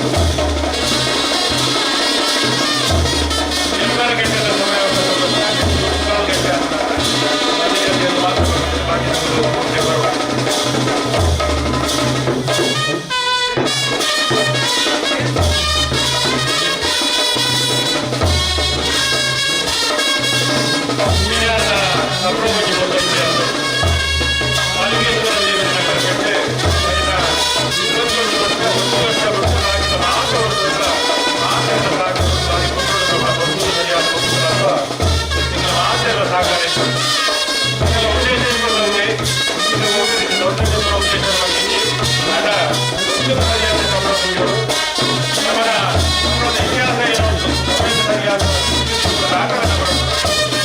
2.5 ಗಂಟೆದ ಸಮಯ. 3.25 ಗಂಟೆ ಆದ ಮಾತ್ರ ಬಾಕಿ ಬರುವ. ಅಪ್ರೂಪಕ್ಕೆ ಬಂದಂತೆ ಮಾಲಿಕೇಶ್ವರ ದೇವರ ನಗರಕ್ಕೆ ಕಳೆದ 21 ವರ್ಷ, ಒಂದು ವರ್ಷ ಬಿಟ್ಟು 4 ವರ್ಷದ ಮಾತೆಲ್ಲ ಸಾಕು ಬಾರಿ ಕೊಟ್ಟರು ಬಂದು ಸರಿಯಾದ ಹೋಗುತ್ತಲ್ಲ. ನಿಮ್ಮ ಮಾತೆಲ್ಲ ಸಹಕಾರ ಇತ್ತು. ನಿಮ್ಮ ಉದ್ದೇಶ ಏನ್ಪಂದ್ರೆ, ಇದು ಹೋಗಿ ದೊಡ್ಡ ಜನರ ಉದ್ದೇಶವಾಗಿ ಆಗ ಒಂದು ಸರಿಯಾದ ಸಂಬಳ ನಮ್ಮನ ನಮ್ಮ ಇತಿಹಾಸ ಏನು ಉಂಟು, ಸಮಯಕ್ಕೆ ಸರಿಯಾದ ದಾಖಲೆ ತಗೊಳ್ಳೋದು.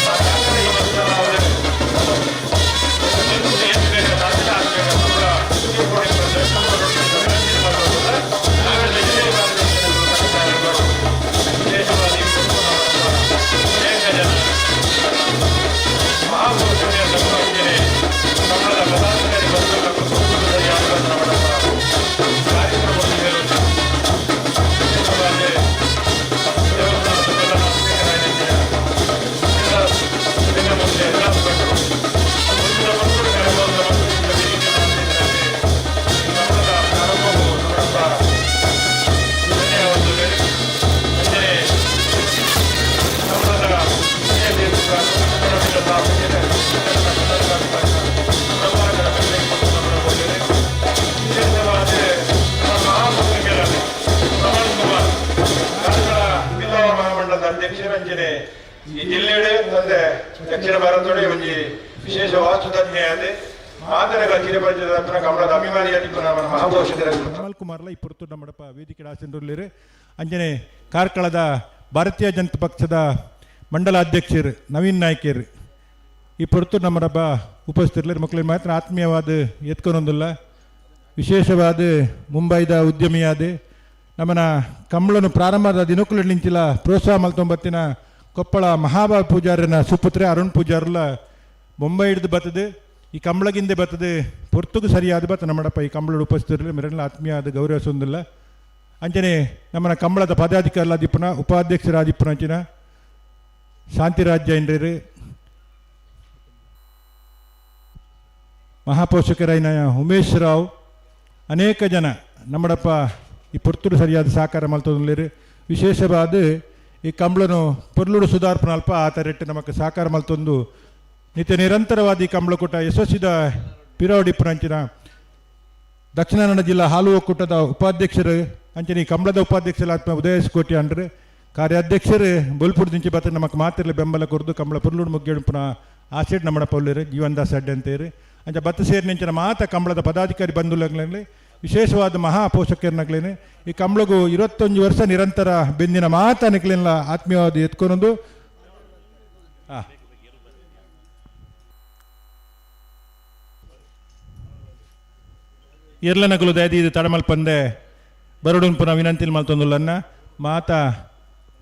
ಆ ದಾಖಲೆ ಇವತ್ತು ನಾವು ಏನು ಬೇಕು ಸಾಧ್ಯತೆ ಆಗಬೇಕು. ನಮ್ಮ ಸುಪ್ರೀಂ ಕೋರ್ಟ್ ವಿನಂತಿ ಮಾಡುವುದಲ್ಲ. ನಾವೆಲ್ಲ ವಿಶೇಷವಾಗಿ ಅನೇಕ ಜನ ಮಹಾಪುರುಷರ ಕನ್ನಡದ ಪದಾಧಿಕಾರಿ ಬಂಧುಗಳು ಸರಿಯಾದ ನಮ್ಮ ಕಾರ್ಯಕ್ರಮವನ್ನು ಹೇಳುವುದು. ವಿಶೇಷವಾಗಿ ದೇವಸ್ಥಾನದ ಎಲ್ಲ ಮುಂದೆ ಎಲ್ಲ ಭಟ್ರು ಮುಂದಿನ ಮಕ್ಕಳು ಕರೆಯುವಂಥ ಮಕ್ಕಳಿಂದ ವೇದಿಕೆ ಮಾಡ್ತಿದ್ದಾರೆ. ಕನ್ನಡದ ಪ್ರಾರಂಭವು ನಮ್ಮ ಧನ್ಯವಾದಗಳು. ಅಂದರೆ ಕನ್ನಡದ ವಿಶೇಷವಾದ ನಮ್ಮ ಮಹಾಪುರುಷರಲ್ಲಿ ಪ್ರವೀಣ್ ಕುಮಾರ್, ಕಾರ್ಕಳ ಬಿಲ್ಲವ ಮಹಾಮಂಡಲದ ಅಧ್ಯಕ್ಷರಂಜನೆ, ಈ ಜಿಲ್ಲೆಡೆ ತಂದೆ ದಕ್ಷಿಣ ಭಾರತದೊಡೆ ಒಂಜಿ ವಿಶೇಷ ವಾಸ್ತು ತಜ್ಞೆ ಆದೆ ಮಾತರಗಳ ಚಿರಪರಿಚಿತ ಕಮಲದ ಅಭಿಮಾನಿಯಾಗಿ ನಮ್ಮ ಮಹಾಪುರುಷರ ಕಮಲ್ ಕುಮಾರ್ಲ ಈ ಪೊರ್ತು ನಮ್ಮಡಪ ವೇದಿಕೆ ಆಸೀನರುಳ್ಳೇರು. ಅಂಜನೆ ಕಾರ್ಕಳದ ಭಾರತೀಯ ಜನತಾ ಪಕ್ಷದ ಮಂಡಲ ಅಧ್ಯಕ್ಷರು ನವೀನ್ ನಾಯ್ಕರ್ ಈ ಪೊರ್ತು ನಮ್ಮಡಪ ಉಪಸ್ಥಿತರು. ಮಕ್ಕಳಿಗೆ ಮಾತ್ರ ಆತ್ಮೀಯವಾದ ಎತ್ಕೊನೊಂದುಲ್ಲ. ವಿಶೇಷವಾದ ಮುಂಬೈದ ಉದ್ಯಮಿಯಾದ ನಮ್ಮನ ಕಂಬಳನು ಪ್ರಾರಂಭದ ದಿನಕುಲು ನಿಂಚಿಲ ಪ್ರೋತ್ಸಾಹ ಮಲ್ತೊಂಬತ್ತಿನ ಕೊಪ್ಪಳ ಮಹಾಬಾ ಪೂಜಾರನ ಸುಪುತ್ರೆ ಅರುಣ್ ಪೂಜಾರ್ಲ ಬೊಂಬೈ ಹಿಡಿದು ಬರ್ತದೆ. ಈ ಕಂಬಳಗಿಂದೆ ಬರ್ತದೆ, ಪೊರ್ತುಗು ಸರಿಯಾದ ಬತ್ತ ನಮ್ಮಡಪ್ಪ ಈ ಕಂಬಳ ಉಪಸ್ಥಿತರು ಮೆರಲ್ಲ ಆತ್ಮೀಯವಾದ ಗೌರವಿಸೊಂದಿಲ್ಲ. ಅಂಚನೆ ನಮ್ಮನ ಕಂಬಳದ ಪದಾಧಿಕಾರಿಲಾದಿಪ್ಪನ ಉಪಾಧ್ಯಕ್ಷರಾದಿಪ್ಪನ ಅಂಚಿನ ಶಾಂತಿರಾಜ್ಯ ಇಂದ್ರಿ ಮಹಾಪೋಷಕರಾಯಿನ ಉಮೇಶ್ ರಾವ್, ಅನೇಕ ಜನ ನಮ್ಮಡಪ್ಪ ಈ ಪೊರ್ತುಡು ಸರಿಯಾದ ಸಹಕಾರ ಮಲ್ತೊಂದುಲ್ಲೆರ್. ವಿಶೇಷವಾದ ಈ ಕಂಬಳನು ಪೊರ್ಲುಡು ಸುಧಾರ್ಪಣ ಅಲ್ಪ ಆತ ರೆಟ್ಟು ನಮಕ್ ಸಹಕಾರ ಮಲ್ತೊಂದು ನಿತ್ಯ ನಿರಂತರವಾದ ಈ ಕಂಬಳಕೂಟ ಯಶಸ್ವಿದ ಪಿರವಡಿಪ್ಪುನಂಚಿನ ದಕ್ಷಿಣ ಕನ್ನಡ ಜಿಲ್ಲಾ ಹಾಲು ಒಕ್ಕೂಟದ ಉಪಾಧ್ಯಕ್ಷರು ಅಂಚನೆ ಈ ಕಂಬಳದ ಉಪಾಧ್ಯಕ್ಷರಾತ್ಮ ಉದಯಸ್ ಕೋಟಿ ಅಂಡ್ರು ಕಾರ್ಯಾಧ್ಯಕ್ಷರು ಬೊಲ್ಪುಡು ದಿಂಚಿ ಬತ್ತ ನಮಕ್ ಮಾತಿರ್ಲಿ ಬೆಂಬಲ ಕೊರ್ದು ಕಂಬಳ ಪುರ್ಲುಡು ಮುಗ್ಗೇಡುಪುನ ಆಸೆಡ್ ನಮ್ಮಡ ಪೌಲ್ಯರು ಜೀವನ್ ದಾಸ್ ಅಡ್ಡೆ ಅಂತೇರಿ. ಅಂಚ ಬತ್ತ ಸೇರಿನಿಂಚಿನ ಮಾತ ಕಂಬಳದ ಪದಾಧಿಕಾರಿ ಬಂಧುಲಗ್ಲಲ್ಲಿ, ವಿಶೇಷವಾದ ಮಹಾ ಪೋಷಕರನಗ್ಲೇನೆ, ಈ ಕಂಬಳಗು 21 ವರ್ಷ ನಿರಂತರ ಬೆಂದಿನ ಮಾತ ನಿಕ್ಲಿನ ಆತ್ಮೀಯವಾದ ಎತ್ಕೊನೊಂದು. ಎರ್ಲನಕುಲು ದಯದೀದು ತಡಮಲ್ಪಂದೆ ಬರಡುನ್ ಪುನಃ ವಿನಂತಿಲ್ ಮಲ್ತೊಂದುಲ್ಲನ್ನ. ಮಾತ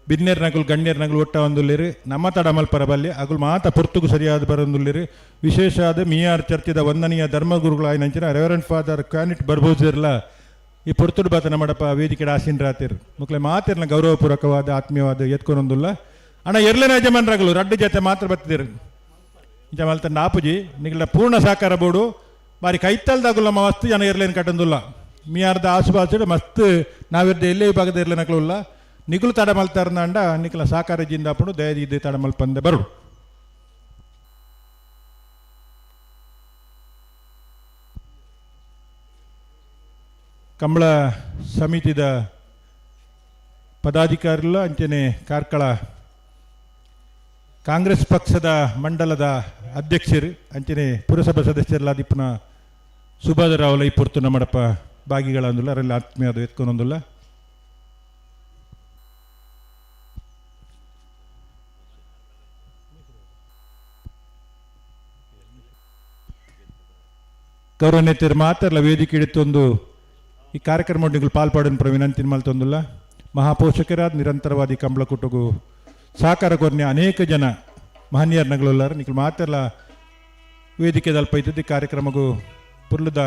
ಬಿನ್ನೆರ್ ನಕುಲು ಗಣ್ಯರ್ ನಕುಲು ಒಟ್ಟ ಒಂದುಲ್ಲೆರ್. ನಮ್ಮ ತಡಮಲ್ಪರ ಬಲ್ಲಿ ಅಗುಲು ಮಾತ ಪೊರ್ತುಗು ಸರಿಯಾದ ಬರೊಂದುಲ್ಲೆರ್. ವಿಶೇಷ ಆದ ಮಿಯಾರ್ ಚರ್ಚಿದ ವಂದನೀಯ ಧರ್ಮಗುರುಗಳಾಯಿನಂಚಿನ ರೆವರೆಂಡ್ ಫಾದರ್ ಕ್ಯಾನಿಟ್ ಬರ್ಬೋಜಿರ್ಲ ಈ ಪೊರ್ತುಡು ಬಾತ ನಮ್ಮಡಪ್ಪ ವೇದಿಕೆ ಆಸೀನ್ ರಾತಿರ್. ಮುಕ್ಲೆ ಮಾತಿರ್ನ ಗೌರವಪೂರ್ವಕವಾದ ಆತ್ಮೀಯವಾದ ಎತ್ಕೊನೊಂದುಲ್ಲ. ಅಣ್ಣ, ಎರ್ಲೆನ ಯಜಮಾನ್ರಾಗಲು ರಡ್ಡು ಜೊತೆ ಮಾತ್ರ ಬತ್ತಿದಿರು. ಇಂಚ ಮಲ್ತ ನಾಪುಜಿ. ನಿಗಲ ಪೂರ್ಣ ಸಹಕಾರ ಬೋಡು. ಬಾರಿ ಕೈತಲ್ದಾಗುಲ್ಲ ನಮ್ಮ ಮಸ್ತ್ ಜನ ಇರ್ಲೇನು ಕಟ್ಟೊಂದುಲ್ಲ. ಮಿಯಾರ್ದ ಆಸುಪಾಸು ಮಸ್ತ್ ನಾವಿರ್ದ ಎಲ್ಲೇ ವಿಭಾಗದ ಇರ್ಲೇನಕ್ಲು ನಿಗುಲು ತಡ ಮಲ್ತಾರ್ನಾಂಡ ನಿಕಲ ಸಹಕಾರ ಜಿಂದಾಪುಡು ದಯದಿದ್ದೆ ತಡ ಮಲ್ಪಂದೆ ಬರುಡು. ಕಂಬಳ ಸಮಿತಿದ ಪದಾಧಿಕಾರಿಗಳು ಅಂಚನೆ ಕಾರ್ಕಳ ಕಾಂಗ್ರೆಸ್ ಪಕ್ಷದ ಮಂಡಲದ ಅಧ್ಯಕ್ಷರು ಅಂಚನೆ ಪುರಸಭಾ ಸದಸ್ಯರಲಾದಿಪ್ಪನ ಸುಭಾದರಾವ್ಲ ಈ ಪೊರ್ತು ನಮ್ಮಡಪ್ಪ ಭಾಗಿಗಳಂದುಲ್ಲ. ಅದರಲ್ಲಿ ಆತ್ಮೀಯದ ಎತ್ಕೊಂಡೊಂದುಲ್ಲ. ಗೌರವನೇತರು ಮಾತ್ರಲ್ಲ ವೇದಿಕೆ ಹಿಡಿತೊಂದು ಈ ಕಾರ್ಯಕ್ರಮ ಪಾಲ್ಪಾಡನ್ ಪ್ರ ವಿನಂತಿ ಮಲ್ತೊಂದುಲ್ಲ. ಮಹಾಪೋಷಕರಾದ ನಿರಂತರವಾದಿ ಕಂಬಳಕೂಟಗು ಸಹಕಾರ ಕೊರ್ನೆ ಅನೇಕ ಜನ ಮಹನೀಯರ್ನಗಳುಲ್ಲಾರ. ನಿಕಲ್ ಮಾತೆಲ್ಲ ವೇದಿಕೆ ದಲ್ಪ ಇದ್ದದ್ದು ಈ ಕಾರ್ಯಕ್ರಮಗೂ ಪುರ್ಲದ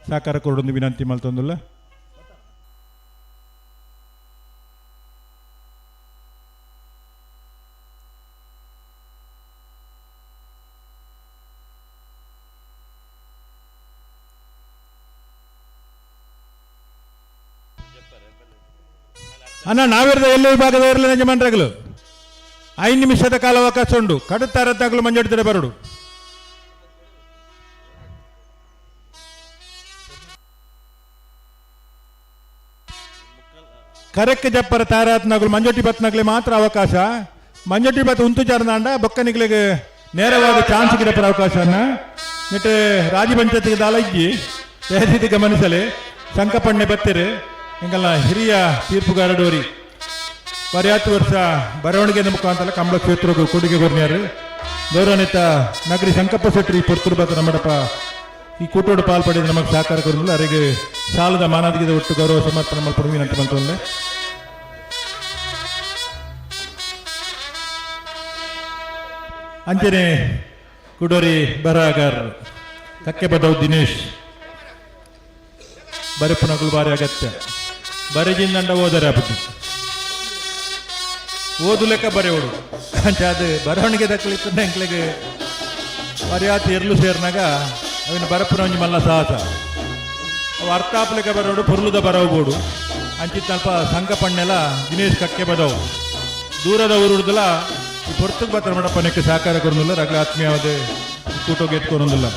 ಸಹಕಾರ ಕೊರಡೊಂದು ವಿನಂತಿ ಮಲ್ತೊಂದುಲ್ಲ. ಅಣ್ಣ, ನಾವಿರದ ಎಲ್ಲ ವಿಭಾಗದ ಇರಲಿ ಯಜಮಾನ್ರಗಳು 5 ನಿಮಿಷದ ಕಾಲಾವಕಾಶ ಉಂಡು. ಕಡುತ್ತಾರತ್ತಾಗಲು ಮಂಜಾಡ್ತಾರೆ ಬರಡು. ಕರೆಕ್ ಜಪ್ಪರ ತಾರಾತ್ನಗಳು ಮಂಜೊಟ್ಟಿ ಬತ್ನಗ್ಲಿ ಮಾತ್ರ ಅವಕಾಶ. ಮಂಜೊಟ್ಟಿ ಬತ್ ಉಂತು ಚಾರ್ದಾಂಡ ಬೊಕ್ಕನಿಗಳಿಗೆ ನೇರವಾದ ಚಾನ್ಸ್ ಗಿಡಪರ ಅವಕಾಶನ ನೆಟ್ ರಾಜಿ ಪಂಚಾಯತ್ಗೆ ದಾಲ ಇಜ್ಜಿ ದಯದೀತಿ ಗಮನಿಸಲಿ. ಸಂಕಪಣ್ಣೆ ಬತ್ತಿರು ಎಂಗಲ್ಲ ಹಿರಿಯ ತೀರ್ಪುಗಾರ ಡೋರಿ ಪರ್ಯಾತ್ ವರ್ಷ ಬರವಣಿಗೆ ಮುಖಾಂತರ ಕಂಬಳ ಕ್ಷೇತ್ರಕ್ಕೆ ಕೊಡುಗೆ ಕೊರ್ನ್ಯಾರು. ಗೌರವಾನ್ವಿತ ನಗರಿ ಸಂಕಪ್ಪ ಶೆಟ್ಟಿ ಪೊರ್ತುರು ಬತ್ತ ನಮ್ಮಡಪ್ಪ ಈ ಕೂಟೋಡು ಪಾಲ್ ಪಡೆದು ನಮಗೆ ಸಹಕಾರ ಕೊರಲಿಲ್ಲ. ಅರೆಗೆ ಸಾಲದ ಮಾನಾದಿಗೆ ಒಟ್ಟು ಗೌರವ ಸಮರ್ಪಣೆ ಮಲ್ಪಡು ವಿನಂತಿ ಮಂತೊಂದೆ. ಅಂಚನೆ ಕುಡೋರಿ ಬರಹಗಾರರು ಕಕ್ಕೆ ಬದವು ದಿನೇಶ್ ಬರೆಪುನಗಳು ಬಾರಿ ಅಗತ್ಯ. ಬರೆಜಿಂದಂಡ ಓದರೆ ಅಬುದು ಓದು ಲೆಕ್ಕ ಬರೆಯೋಡು. ಅಂಚ ಅದು ಬರವಣಿಗೆ ದಕ್ಕಲಿತ್ತು ಎಂಕ್ಲೆಗೆ ಪರ್ಯಾತ ಎರ್ಲು ಸೇರ್ನಾಗ ಅವಿನ ಬರಪುನ ಒಂಜಿ ಮಲ್ಲ ಸಾಹಸ. ಅವು ಅರ್ಥಾಪಲೆಕ ಬರೋಡು, ಪೊರ್ಲುದ ಬರವು ಬೋಡು. ಅಂಚಿತ್ತಲ್ಪ ಸಂಘ ಪಣ್ಣೆಲ ದಿನೇಶ್ ಕಕ್ಕೆ ಬದವು ದೂರದ ಊರುಡ್ದಲ ಈ ಪೊರ್ತುಗ್ ಬತ್ತರ ಮಡಪ್ಪನಕ್ಕೆ ಸಹಕಾರ ಕೊರೊಂದುಲ್ಲ. ರಗಲ ಆತ್ಮೀಯವಾದ ಕೂಟೋಗೆ ಎತ್ಕೊರೊಂದುಲ್ಲ.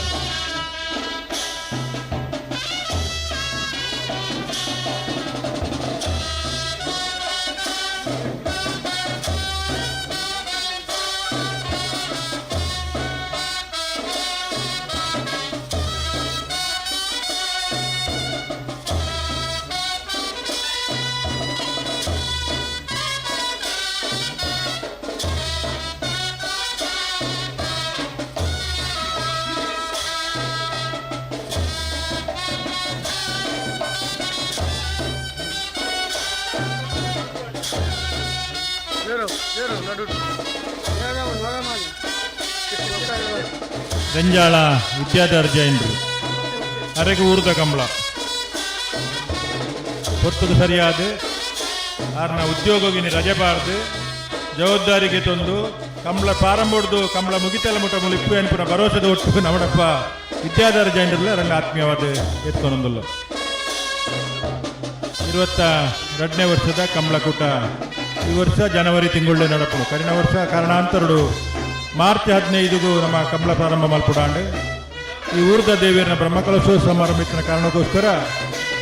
ಗಂಜಾಳ ವಿದ್ಯಾಧರ್ ಜೈನ್ರು ಅರೆಗೆ ಊರ್ದ ಕಂಬಳ ಪೊರ್ತುಗು ಸರಿಯಾದ ಆರ್ನ ಉದ್ಯೋಗಗಿನಿ ರಜೆ ಬಾರ್ದು ಜವಾಬ್ದಾರಿಗೆ ತಂದು ಕಂಬಳ ಪ್ರಾರಂಭ ಕಂಬಳ ಮುಗಿತಲ ಮುಟ್ಟ ಮುಲಿಪ್ಪು ಅನ್ಪುನ ಭರೋಸದ ಒಟ್ಟು ನಮ್ಮಡಪ್ಪ ವಿದ್ಯಾಧರ ಜೈನ್ರಲ್ಲ ರಂಗ ಆತ್ಮೀಯವಾದ ಎತ್ಕೊನೊಂದುಲ್ಲ. 22ನೇ ವರ್ಷದ ಕಂಬಳಕೂಟ ಈ ವರ್ಷ ಜನವರಿ ತಿಂಗಳು ನಡಪಡು. ಕರಿನ ವರ್ಷ ಕಾರಣಾಂತರಡು ಮಾರ್ಚ್ 15ಗೂ ನಮ್ಮ ಕಂಬಳ ಪ್ರಾರಂಭ ಮಲ್ಪುಡಾಂಡ್. ಈ ಊರ್ದ ದೇವಿಯರ ಬ್ರಹ್ಮಕಲಶೋತ್ಸವ ಸಮಾರಂಭ ಇತ್ತಿನ ಕಾರಣಕ್ಕೋಸ್ಕರ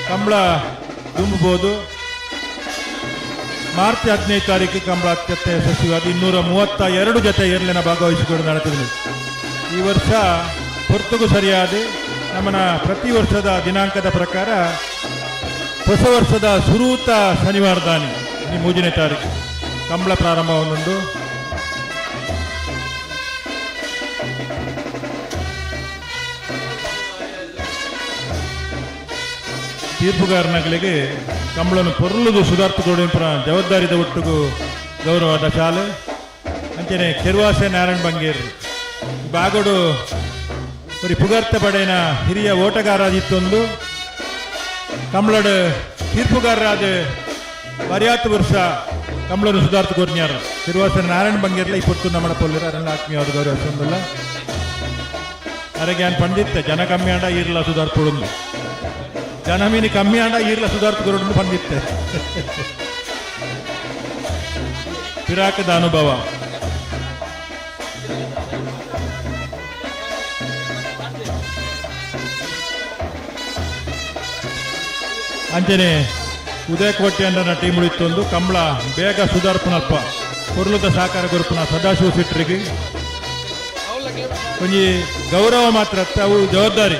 ಕಂಬಳ ತುಂಬಬಹುದು. ಮಾರ್ಚ್ 15 ತಾರೀಕು ಕಂಬಳ ಅತ್ಯಂತ ಯಶಸ್ವಿಯಾದ 232 ಜೊತೆ ಏರ್ಲಿನ ಭಾಗವಹಿಸಿಕೊಂಡು ನಡೆದಿದೆ. ಈ ವರ್ಷ ಹೊರತುಗೂ ಸರಿಯಾದ ನಮ್ಮನ ಪ್ರತಿ ವರ್ಷದ ದಿನಾಂಕದ ಪ್ರಕಾರ ಹೊಸ ವರ್ಷದ ಸುರೂತ ಶನಿವಾರ ದಾನಿ ಈ 3ನೇ ತಾರೀಕು ಕಂಬಳ ಪ್ರಾರಂಭವನ್ನುಂಟು. ತೀರ್ಪುಗಾರನಗಳಿಗೆ ಕಂಬಳನ್ನು ಪೊರ್ಲುದು ಸುಧಾರ್ತುಕೊಡಿನ ಜವಾಬ್ದಾರಿದ ಒಟ್ಟುಗು ಗೌರವದ ಶಾಲೆ. ಅಂಚನೆ ಕೆರ್ವಾಸೆ ನಾರಾಯಣ್ ಬಂಗೇರ್ ಬಾಗೋಡು ಬರಿ ಪುಗರ್ತ ಪಡೆಯನ ಹಿರಿಯ ಓಟಗಾರಾದಿತ್ತೊಂದು ಕಂಬಳಡು ತೀರ್ಪುಗಾರರಾದ ಪರ್ಯಾತ್ ವರ್ಷ ಕಂಬಳನು ಸುಧಾರ್ಥ ಕೊರ್ನ್ಯಾರ ತಿರುವಾಸನ ನಾರಾಯಣ ಬಂಗೇರ್ಲ ಈ ಪೊತ್ತು ನಮ್ಮ ಪೊಲ್ಲರ ಅರಣ್ಯ ಆತ್ಮೀಯವಾದ ಗೌರವ ಸಂದಲ್ಲ. ಅರೆಗೆ ಪಂಡಿತ್ತ ಜನ ಕಮ್ಮಿ ಆಂಡ ಈರ್ಲ ಸುಧಾರ್ಪುಡುಂದು, ಜನ ಮೀನಿ ಕಮ್ಮಿ ಆಂಡ ಈರ್ಲ ಸುಧಾರ್ಥ ಕೊರುಂದು ಪಂಡಿತ್ತೆ. ಪಿರಾಕದ ಅನುಭವ. ಅಂಚನೆ ಉದಯ ಕೋಟೆ ಅಂಡನ ಟೀಮ್ ಉಳಿತೊಂದು ಕಂಬಳ ಬೇಗ ಸುಧಾರ್ಪುನಲ್ಪ ಕೊರ್ಲುದ ಸಹಕಾರ ಗುರುಪುನ ಸದಾಶಿವ ಶೆಟ್ಟರಿಗೆ ಒಂಜಿ ಗೌರವ ಮಾತ್ರ ಅತ್ತ, ಅವು ಜವಾಬ್ದಾರಿ.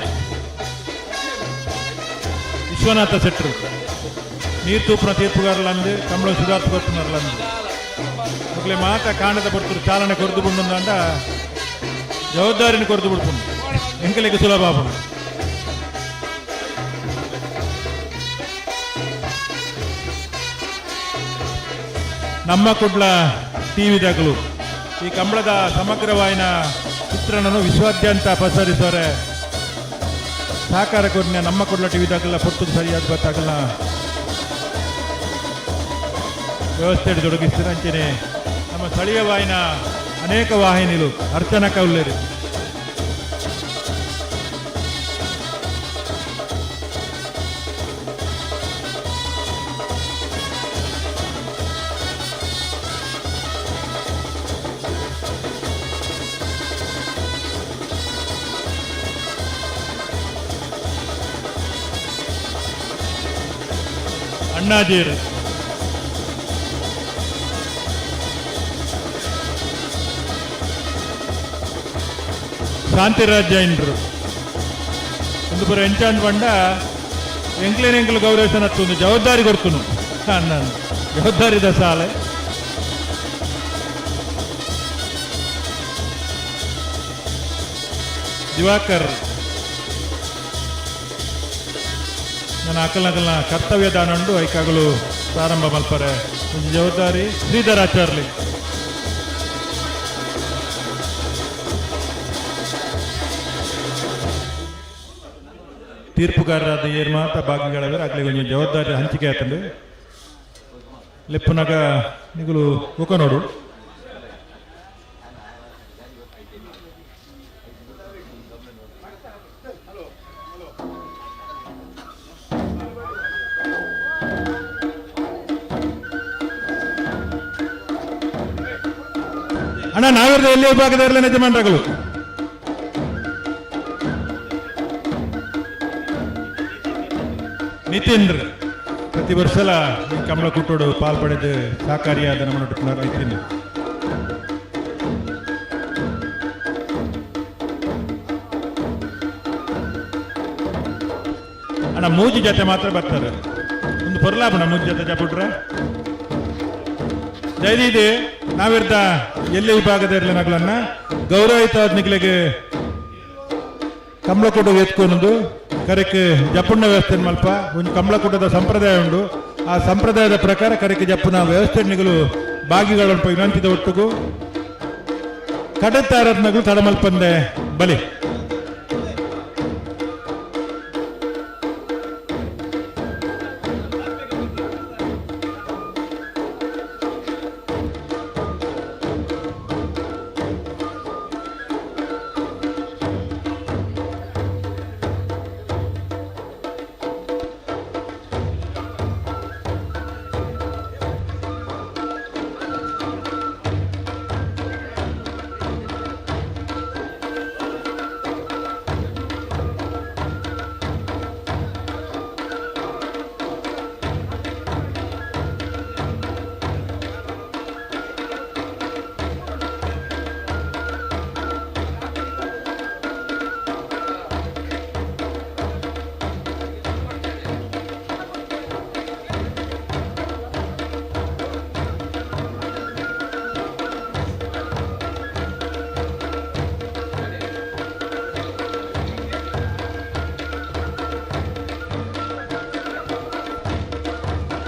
ವಿಶ್ವನಾಥ ಶೆಟ್ಟರು ನೀರು ತೂಪುನ ತೀರ್ಪುಗಾರಲಂದು ಕಂಬಳ ಸುಧಾರ್ಥ ಕೊರ್ಪುನರ್ಲಂದು ಮೊಕ್ಲೆ ಮಾತ ಕಾಣದ ಪೊರ್ತುಡು ಚಾಲನೆ ಕೊರ್ದು ಬುಂಡುಂದಾಂಡ ಜವಾಬ್ದಾರಿನ ಕೊರ್ದು ಬಿಡ್ಪುಂಡು, ಎಂಕಲೆಗ್ ಸುಲಭ ಆಪುಂಡು. ನಮ್ಮ ಕುಡ್ಲ ಟಿವಿದಾಗಲು ಈ ಕಂಬಳದ ಸಮಗ್ರವಾಯಿನ ಚಿತ್ರಣನು ವಿಶ್ವಾದ್ಯಂತ ಪಸರಿಸೋರೆ ಸಹಕಾರ ಕೊರ್ನ ನಮ್ಮ ಕುಡ್ಲ ಟಿವಿದಾಗಲ ಪೊರ್ತುದು ಸರಿಯಾದ ಗೊತ್ತಾಗಲ್ಲ ವ್ಯವಸ್ಥೆ ತೊಡಗಿಸ್ತಾರೆ. ಅಂಚನೆ ನಮ್ಮ ಸ್ಥಳೀಯ ವಾಹಿನ ಅನೇಕ ವಾಹಿನಿಲು ಅರ್ಚನಾ ಕೌಲ್ಯರು. ಅಣ್ಣಾಜೀರ್. ಶಾಂತಿರಾಜ್ ಜೈನ್ರು. ಒಂದು ಪುರ ಎಂಚಾಂದ್ ಪಂಡ ಎಂಕ್ಲೇನ ಎಂಕ್ಲು ಗೌರವಿಸನತ್ತು ಜವಾಬ್ದಾರಿ ಕೊಡ್ತುನು ಅಣ್ಣ, ಜವಾಬ್ದಾರಿದ ಸಾಲೆ. ದಿವಾಕರ್ ನನ್ನ ಅಕಲ್ನಕಲ್ನ ಕರ್ತವ್ಯ ದಾನಂಡು ಐಕಾಗಲು ಪ್ರಾರಂಭ ಮಲ್ಪರೆ ಒಂದು ಜವಾಬ್ದಾರಿ. ಶ್ರೀಧರ್ ಆಚಾರ್ಲಿ. ತೀರ್ಪುಗಾರರಾದ ಏರ್ ಮಾತ ಭಾಗಿಗಳವರು ಅಗ್ಲಿ ಒಂಜಿ ಜವಾಬ್ದಾರಿ ಹಂಚಿಕೆ ಆತಂದು ಲೆಪ್ಪುನಗ ನಿಗುಲು ಉಕ ನೋಡು. ಅಣ್ಣ, ನಾವಿರದ ಎಲ್ಲಿ ವಿಭಾಗದ ಇರಲಿ ಯಜಮಾನ್ರಗಳು. ನಿತಿನ್, ಪ್ರತಿ ವರ್ಷಲ ಈ ಕಮಲ ಕುಟ್ಟೋಡು ಪಾಲ್ ಪಡೆದು ಸಹಕಾರಿಯಾದ ನಮ್ಮ ನಿತಿನ್. ಅಣ್ಣ, ಮೂಜಿ ಜೊತೆ ಮಾತ್ರ ಬರ್ತಾರೆ. ಒಂದು ಪೊರ್ಲಾಪಣ ಮೂಜಿ ಜೊತೆ ಜಪುಟ್ರೆ ಜೈದಿದೆ. ನಾವಿರ್ದ ಎಲ್ಲಿ ವಿಭಾಗದ ಇರಲಿ ನಗಳನ್ನ ಗೌರವಯುತ ನಿಗ್ಲಿಗೆ ಕಮಲಕೂಟ ಎತ್ಕೊಂಡು ಕರೆಕ್ ಜಪ್ಪುಣ್ಣ ವ್ಯವಸ್ಥೆ ಮಲ್ಪ. ಒಂದು ಕಮಲಕೂಟದ ಸಂಪ್ರದಾಯ ಉಂಡು. ಆ ಸಂಪ್ರದಾಯದ ಪ್ರಕಾರ ಕರೆಕ್ ಜಪ್ಪುನ ವ್ಯವಸ್ಥೆ ನಿಗಲು ಭಾಗಿಗಳನ್ನು ವಿನಂತಿದ ಒಟ್ಟುಗು ಕಡತಾರತ್ನಗಳು ತಡಮಲ್ಪಂದೆ ಬಲಿ.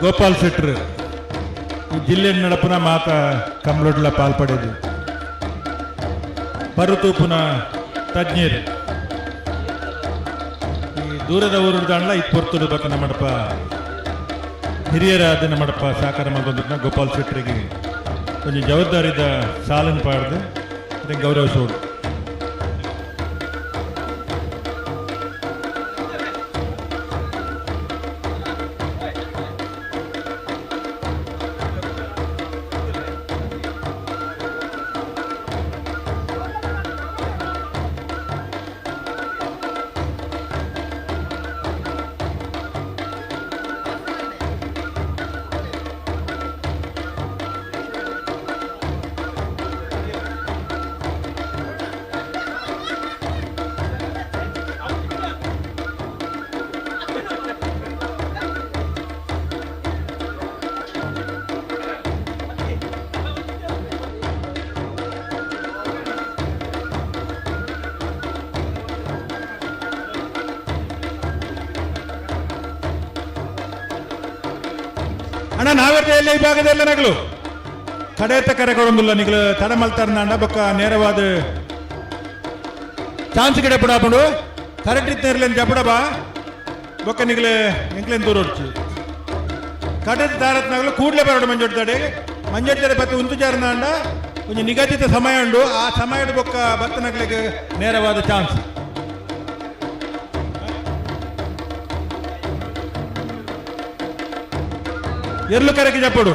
ಗೋಪಾಲ್ ಶೆಟ್ರು, ಈ ಜಿಲ್ಲೆ ನಡಪುನ ಮಾತ ಕಮ್ಲೊಡ್ಲ ಪಾಲ್ಪಡೆದು ಪರುತೂಪುನ ತಜ್ಞರು. ಈ ದೂರದ ಊರುದಾಂಡ್ಲ ಇತ್ತು ಪೊರ್ತುಡು ಬತ್ತ ನಮ್ಮಡಪ ಹಿರಿಯರಾದ ನಮ್ಮಡಪ ಸಾಕಾರ ಮಲ್ತೊಂದಿನ ಗೋಪಾಲ್ ಶೆಟ್ಟರಿಗೆ ಒಂಜಿ ಜವಾಬ್ದಾರಿದ ಸಾಲನ್ನು ಪಾಡ್ದು ಅದಕ್ಕೆ ಗೌರವಿಸೋಡು. ಅಣ್ಣ, ನಾವೆಲ್ಲ ಎಲ್ಲ ಈ ಭಾಗದಲ್ಲ ನಗಲು ಕಡೆತ ಕರೆ ಕೊಡೊಂದುಲ್ಲ. ನಿಗಲು ತಡ ಮಲ್ತಾರ ಬೊಕ್ಕ ನೇರವಾದ ಚಾನ್ಸ್ ಕಡೆ ಪುಡಾಪುಂಡು. ಕರೆಕ್ಟ್ ಇರ್ಲೇನು ಜಪಡಬಾ ಬೊಕ್ಕ ನಿಗಲೆ ಎಂಕ್ಲೇನು ದೂರ ಹೊಡ್ಚು. ಕಡೆದ ತಾರತ್ನಾಗಲು ಕೂಡಲೇ ಬರೋಡು. ಮಂಜೊಡ್ತಾಡೆ ಮಂಜೊಡ್ತಾರೆ ಬತ್ತ ಉಂತು ಜಾರನಾಂಡ ಒಂಜಿ ನಿಗದಿತ ಸಮಯ ಉಂಡು. ಆ ಸಮಯದ ಬೊಕ್ಕ ಬತ್ತನಗ್ಲಿಗೆ ನೇರವಾದ ಚಾನ್ಸ್. ಎರ್ಲು ಕರೆಗೆ ಜಪ್ಪಡು.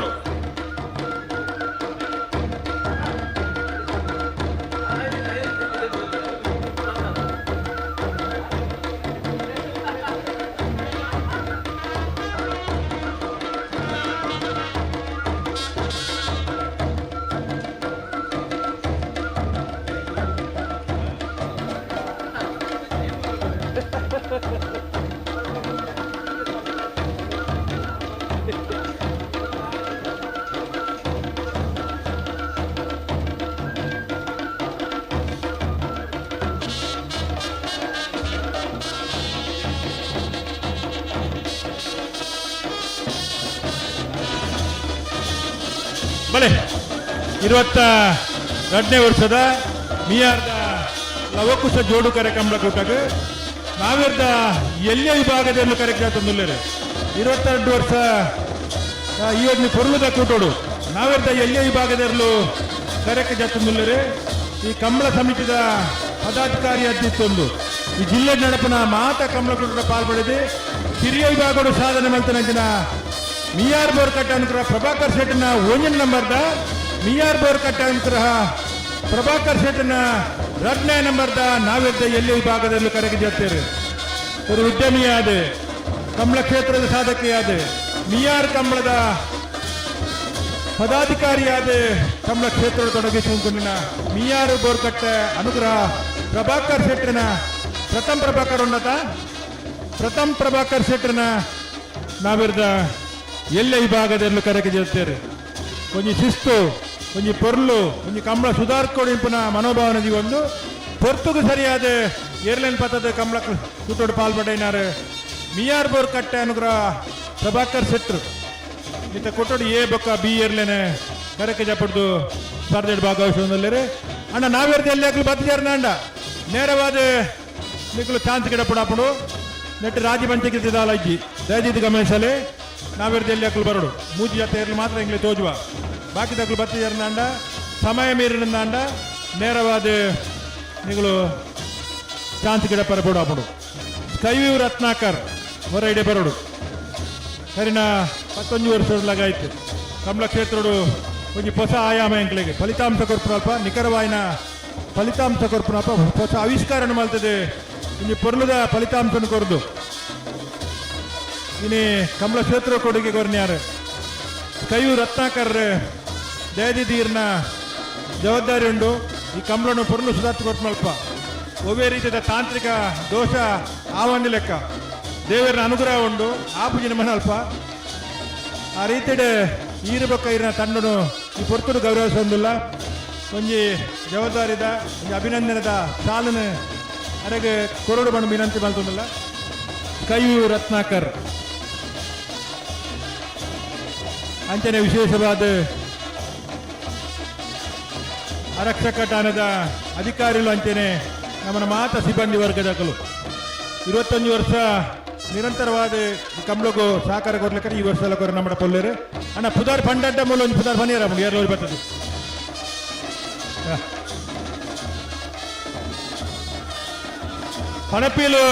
ಬಲೆ 22ನೇ ವರ್ಷದ ಮಿಯಾರ್ದ ಲವಕುಶ ಜೋಡು ಕಾರ್ಯಕ್ರಮ ಕೂಟಗ್ ನಾವಿರ್ದ ಎಲ್ಲಿಯ ವಿಭಾಗದಲ್ಲಿ ಕಾರ್ಯಕ್ರಮ ತಂದುಲ್ಲೇರು. 22 ವರ್ಷ ಈ ಒಂದು ಪೊರ್ಲುದ ಕೂಟೋಡು ನಾವಿರ್ದ ಎಲ್ಲಿಯ ವಿಭಾಗದಲ್ಲೂ ಕಾರ್ಯಕ್ರಮ ತಂದುಲ್ಲೇರು. ಈ ಕಂಬಳ ಸಮಿತಿದ ಪದಾಧಿಕಾರಿ ಅದ್ದಿತ್ತೊಂದು ಈ ಜಿಲ್ಲೆ ನಡಪನ ಮಾತ ಕಂಬಳ ಕೂಟದ ಪಾಲ್ಪಡೆದು ಕಿರಿಯ ವಿಭಾಗಡು ಸಾಧನೆ ಮಲ್ತನಂಚಿನ ಮಿಯಾರ್ ಬೋರ್ಕಟ್ಟ ಅನುಗ್ರಹ ಪ್ರಭಾಕರ್ ಶೆಟ್ಟನ ಒಂಜನ್ ನಂಬರ್ದ, ಮಿಯಾರ್ ಬೋರ್ಕಟ್ಟ ಅನುಗ್ರಹ ಪ್ರಭಾಕರ್ ಶೆಟ್ಟನ 2ನೇ ನಂಬರ್ದ ನಾವಿದ್ದ ಎಲ್ಲಿ ವಿಭಾಗದಲ್ಲಿ ಕರೆಗೆ ಜತ್ತೇರು. ஒரு ಉದ್ಯಮಿಯಾದ, ಕಂಬಳ ಕ್ಷೇತ್ರದ ಸಾಧಕಿಯಾದ, ಮಿಯಾರ್ ಕಂಬಳದ ಪದಾಧಿಕಾರಿಯಾದ, ಕಂಬಳ ಕ್ಷೇತ್ರದ ತೊಡಗಿಸಿಕೊಂಡಿನ ಮಿಯಾರು ಬೋರ್ಕಟ್ಟೆ ಅನುಗ್ರಹ ಪ್ರಭಾಕರ್ ಶೆಟ್ಟರನ ಪ್ರಥಮ್ ಪ್ರಭಾಕರ್ ಉನ್ನತ ಪ್ರಥಮ್ ಪ್ರಭಾಕರ್ ಶೆಟ್ಟರನ ನಾವಿರ್ದ ಎಲ್ಲ ವಿಭಾಗದಲ್ಲೂ ಕರೆಗೆ ಜತ್ತೇರು. ಒಂಜಿ ಶಿಸ್ತು, ಒಂಜಿ ಪೊರ್ಲು, ಒಂಜಿ ಕಂಬಳ ಸುಧಾರ್ಕೊಡಿಂಪುನ ಮನೋಭಾವನೆ ಒಂದು ಪೊರ್ತುಗು ಸರಿಯಾದ ಏರ್ಲೈನ್ ಪತ್ತದ ಕಂಬಳ ಕೂಟೋಡು ಪಾಲ್ಪಡೆಯಿನಾರು ಮಿಯಾರ್ ಬೋರ್ ಕಟ್ಟೆ ಅನುಗ್ರಹ ಪ್ರಭಾಕರ್ ಶೆಟ್ರು. ಇತ್ತ ಕೊಟ್ಟೋಡು ಎ ಬೊಕ್ಕ ಬಿ ಏರ್ಲೇನೆ ಕರೆಕೆ ಜಪಡ್ದು ಸ್ಪರ್ಧೆ ಭಾಗವಹಿಸುವುದಲ್ಲೇ. ಅಣ್ಣ, ನಾವೇರ್ದು ಎಲ್ಲಿ ಆಗ್ಲು ಬತ್ತಿಜಾರ್ನ ಅಂಡ ನೇರವಾದ ನಿಕ್ಕಲು ಚಾನ್ಸ್ ಗಿಡ ಪುಡಾಪುಡು. ನೆಟ್ ರಾಜಿ ಪಂಚಕ್ಕೆ ಅಜ್ಜಿ, ದಯದಿದ್ದು ಗಮನಿಸಲೆ. ನಾವೇರ್ದು ಎಲ್ಲಿ ಹಾಕಲು ಬರೋಡು. ಮೂಜಿ ಜೊತೆ ಇರಲು ಮಾತ್ರ ಇಂಗ್ಲಿ ತೋಜುವ. ಬಾಕಿ ತಕ್ಕಲು ಬತ್ತಿಜಾರ್ನ ಸಮಯ ಮೀರಿನ ನೇರವಾದ ನಿಗಳು ಚಾನ್ಸ್ ಗಿಡ ಪರಪುಡು. ಸ್ಕೈವ್ಯೂ ರತ್ನಾಕರ್ ಹೊರ ಇಡೆ ಬರೋಡು. ಕರಿನ 19 ವರ್ಷದೊಳಗಾಯ್ತು ಕಮಲ ಕ್ಷೇತ್ರಡು ಒಂಜಿ ಹೊಸ ಆಯಾಮ ಎಂಕ್ಲೆಗೆ ಫಲಿತಾಂಶ ಕೊರ್ಪುನಲ್ಪ, ನಿಖರವಾಯಿನ ಫಲಿತಾಂಶ ಕೊರ್ಪುನಲ್ಪ ಹೊಸ ಆವಿಷ್ಕಾರಣ ಮಲ್ತದೆ. ಒಂಜಿ ಪೊರ್ಲುದ ಫಲಿತಾಂಶನ ಕೊರ್ದು ಇನಿ ಕಮಲ ಕ್ಷೇತ್ರ ಕೊಡುಗೆ ಕೊರ್ನ್ಯಾರು ಕೈಯು ರತ್ನಾಕರ್. ದಯದಿದ್ದೀರ್ನ ಜವಾಬ್ದಾರಿ ಉಂಡು ಈ ಕಂಬಳನ್ನು ಪೊರ್ಲು ಸುಧಾರ್ಥ ಕೊರ್ಪುನಲ್ಪ. ಒವ್ವೇ ರೀತಿಯ ತಾಂತ್ರಿಕ ದೋಷ ಆವಂದಿ ಲೆಕ್ಕ ದೇವರ ಅನುಗ್ರಹ ಉಂಡು ಆಪುಜಿನ ಮನಲ್ಪ. ಆ ರೀತಿಡ್ ಈರು ಬೊಕ್ಕ ಈರಿನ ತಂಡನು ಈ ಪೊರ್ತುಡು ಗೌರವಿಸೊಂದುಲ್ಲ. ಒಂಜಿ ಜವಾಬ್ದಾರಿದ, ಒಂಜಿ ಅಭಿನಂದನದ ಸಾಲನು ಅರೆಗೆ ಕೊರಡು ಬಣ್ಣ ವಿನಂತಿ ಮಲ್ತೊಂದುಲ್ಲ. ಕೈಯು ರತ್ನಾಕರ್. ಅಂಚನೆ ವಿಶೇಷವಾದ ಆರಕ್ಷಕ ಠಾಣದ ಅಧಿಕಾರಿಗಳು, ಅಂಚನೆ ನಮ್ಮನ ಮಾತ ಸಿಬ್ಬಂದಿ ವರ್ಗದಕಲು. 21 ವರ್ಷ ನಿರಂತರವಾದ ಈ ಕಂಬಳಗು ಸಹಕಾರ ಕೊಡ್ಲಿಕ್ಕೆ ಈ ವರ್ಷ ಎಲ್ಲ ಕೊರ ನಮ್ಮ ಪೊಲ್ಲೇರು. ಅಣ್ಣ, ಪುದಾರ್ ಪಂಡಡ್ಡ ಮೂಲ ಒಂದು ಪುದಾರ್ ಪನಿಯರ ಏರ್ಲೋರಿ ಬರ್ತದೆ. ಪಣಪೀಲು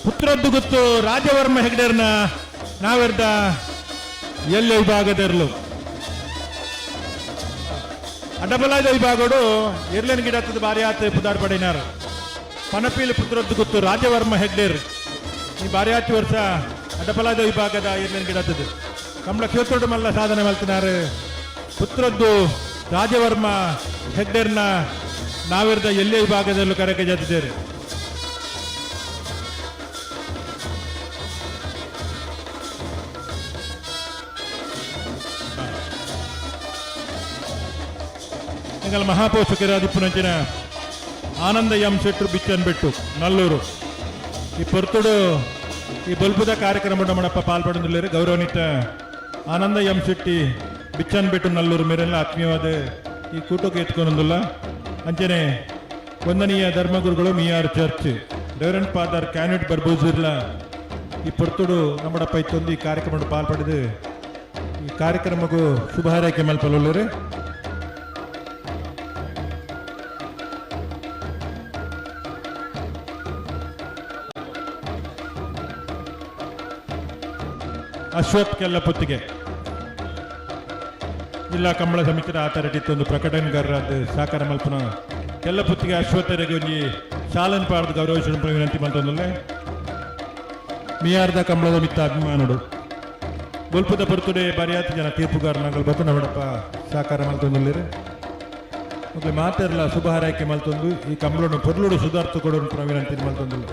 ಪುತ್ರದ್ದು ಗೊತ್ತು ರಾಜವರ್ಮ ಹೆಗ್ಡೇರ್ನ ನಾವೆರ್ದ ಎಲ್ಲ ವಿಭಾಗದರ್ಲು. ಅಡ್ಡಬಲಾದ ವಿಭಾಗಡು ಎರ್ಲೆನ್ ಗಿಡ ಹತ್ತದ ಬಾರಿ ಆತ ಪುದಾರ್ ಪಡಿನಾರು. ಪನಪೀಲು ಪುತ್ರದ್ದು ಗೊತ್ತು ರಾಜವರ್ಮ ಹೆಗ್ಡೇರ್ ಈ ಬಾರಿ ಆಚೆ ವರ್ಷ ಅಡ್ಡಬಲಾದ ವಿಭಾಗದ ಎರ್ಲೆನ್ ಗಿಡ ಹತ್ತದ ಕಮಲ ಕ್ಷೇತ್ರೋಡು ಮಲ್ಲ ಸಾಧನೆ ಮಲ್ತಿನಾರು ಪುತ್ರದ್ದು ರಾಜವರ್ಮ ಹೆಗ್ಡೇರ್ನ ನಾವಿರ್ದ ಎಲ್ಲೇ ವಿಭಾಗದಲ್ಲೂ ಕರೆಕೆ ಜತ್ತಿದ್ದೇವೆ. ಎಂಗಲ ಮಹಾಪೋಷಕರಾದಿಪ್ಪುನಂಚಿನ ಆನಂದ ಎಂ ಶೆಟ್ರು ಬಿಚ್ಚನ್ ಬೆಟ್ಟು ನಲ್ಲೂರು ಈ ಪೊರ್ತುಡು ಈ ಬೊಲ್ಪುದ ಕಾರ್ಯಕ್ರಮ ನಮ್ಮಡಪ್ಪ ಪಾಲ್ಪಡೊಂದುಲ್ಲೆರ್. ಗೌರವಾನ್ವಿತ ಆನಂದ ಎಂ ಶೆಟ್ಟಿ ಬಿಚ್ಚನ್ ಬೆಟ್ಟು ನಲ್ಲೂರು ಮೇರೆಲ್ಲ ಆತ್ಮೀಯವಾದ ಈ ಕೂಟಕ್ಕೆ ಎತ್ಕೊಂಡೊಂದುಲ್ಲ. ಅಂಚನೆ ವಂದನೀಯ ಧರ್ಮಗುರುಗಳು ಮಿಯಾರ್ ಚರ್ಚ್ ರೆವರೆಂಡ್ ಫಾದರ್ ಕ್ಯಾನೆಟ್ ಬರ್ಬೂಸಿರ್ಲ ಈ ಪೊರ್ತುಡು ನಮ್ಮಡಪ್ಪ ಇತ್ತೊಂದು ಈ ಕಾರ್ಯಕ್ರಮ ಪಾಲ್ಪಡೆದು ಈ ಕಾರ್ಯಕ್ರಮಕ್ಕೂ ಶುಭ ಹಾರೈಕೆ ಮಲ್ಪಲುಲ್ಲೆರ್. ಅಶ್ವಥ್ ಕೆಲ್ಲಪುತ್ತಿಗೆ ಜಿಲ್ಲಾ ಕಂಬಳ ಸಮಿತಿಯ ಆತರಟಿತ್ತು ಒಂದು ಪ್ರಕಟಣೆಗಾರರಾದ ಸಹಕಾರ ಮಲ್ಪನ ಕೆಲ್ಲಪುತ್ತಿಗೆ ಅಶ್ವತ್ಥರಿಗೆ ಒಂಜಿ ಶಾಲನ್ ಪಾಡ್ದು ಗೌರವಿಸಲು ವಿನಂತಿ ಮಲ್ತೊಂದುಲ್ಲೆ. ಮಿಯಾರ್ದ ಕಂಬಳದ ಮಿತ್ತ ಅಭಿಮಾನುಡು ಬೊಲ್ಪುದ ಪೊರ್ತುಡೆ ಬರಿಯಾತ ಜನ ತೀರ್ಪುಗಾರನಾಗಲು ಬತ್ತು ನಮ್ಮಡಪ್ಪ ಸಹಕಾರ ಮಲ್ತೊಂದುಲ್ಲೆರ್. ಮೊದಲು ಮಾತೆರ್ಲ ಶುಭ ಹಾರೈಕೆ ಮಲ್ತೊಂದು ಈ ಕಂಬಳನು ಪೊರ್ಲುಡು ಸುಧಾರ್ಥ ಕೊಡೋನು ವಿನಂತಿ ಮಲ್ತೊಂದುಲ್ಲೆ.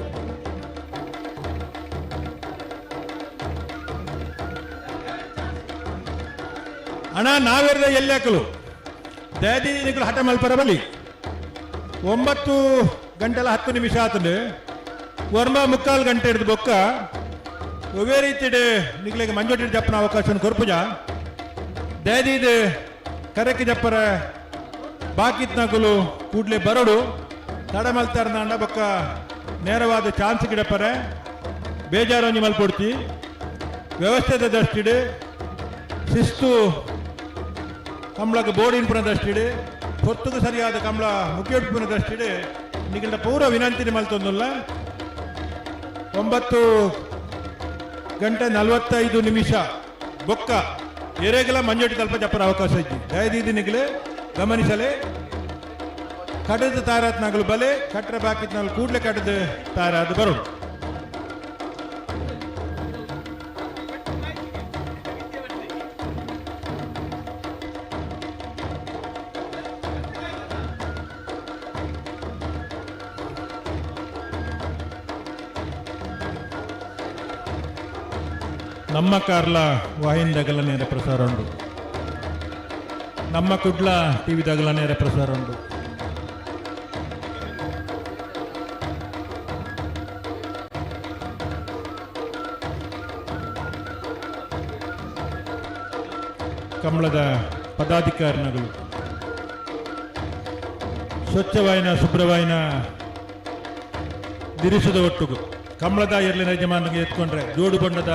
ಅಣ್ಣ, ನಾವೆರ್ದ ಎಲ್ಲಿ ದಯದಿ ನಿಕುಲು ಹಠ ಮಲ್ಪರ ಬಲಿ. 9 ಗಂಟೆಲ 10 ನಿಮಿಷ ಆತಂಡು. 9.75 ಗಂಟೆ ಹಿಡಿದು ಬೊಕ್ಕ ಒವ್ವೇ ರೀತಿಡ್ ನಿಕ್ಲೆಗ್ ಮಂಜೊಟ್ಟಿ ಜಪ್ಪನ ಅವಕಾಶ ಕೊರ್ಪುಜ. ದಯದೀದ್ ಕರೆಕ್ ಜಪ್ಪರ ಬಾಕಿತ್ನಕುಲು ಕೂಡ್ಲೆ ಬರಡು ತಡ ಮಲ್ತಾರ್ನಾಂಡ ಬೊಕ್ಕ ನೇರವಾದ ಚಾನ್ಸ್ ಗಿಡಪರೆ ಬೇಜಾರೊಂಜಿ ಮಲ್ಪೊಡ್ತಿ. ವ್ಯವಸ್ಥೆದ ದೃಷ್ಟಿಡ್, ಶಿಸ್ತು ಕಂಬಳಕ್ಕೆ ಬೋರ್ಡ್ ಇನ್ಪುನ ದೃಷ್ಟಿಡ್, ಪೊರ್ತುಗು ಸರಿಯಾದ ಕಂಬಳ ಮುಖ್ಯ ದೃಷ್ಟಿಡ್ ನಿಗಲ್ದ ಪೂರ ವಿನಂತಿನ ಮಲ್ತೊಂದುಲ್ಲ. 9:45 ಬೊಕ್ಕ ಎರೆಗಲ ಮಂಜೋಟಿ ತಲ್ಪ ಜಪ್ಪರ ಅವಕಾಶ ಇಜ್ಜಿ. ದಯದೀದಿ ನಿಗಲೆ ಗಮನಿಸಲೆ. ಕಡದ ತಾರಾತ್ನಾಗಲು ಬಲೆ ಕಟ್ಟರ ಬಾಕಿತ್ನಾಗಲು ಕೂಡ್ಲೆ ಕಡದ ತಾರಾದ ಬರೋಣ. ನಮ್ಮ ಕಾರ್ಲ ವಾಹಿನಿದಾಗಲ ನೇರ ಪ್ರಸಾರ ಉಂಡು, ನಮ್ಮ ಕುಡ್ಲ ಟಿವಿದಾಗಲ ನೇರ ಪ್ರಸಾರ ಉಂಡು. ಕಂಬಳದ ಪದಾಧಿಕಾರಿನಗಳು ಸ್ವಚ್ಛವಾಯಿನ ಶುಭ್ರವಾಯಿನ ದಿರಿಸದ ಒಟ್ಟುಗು ಕಂಬಳದ ಎರ್ಲಿನ ಯಜಮಾನಿಗೆ ಎತ್ಕೊಂಡ್ರೆ ಜೋಡು ಬಣ್ಣದ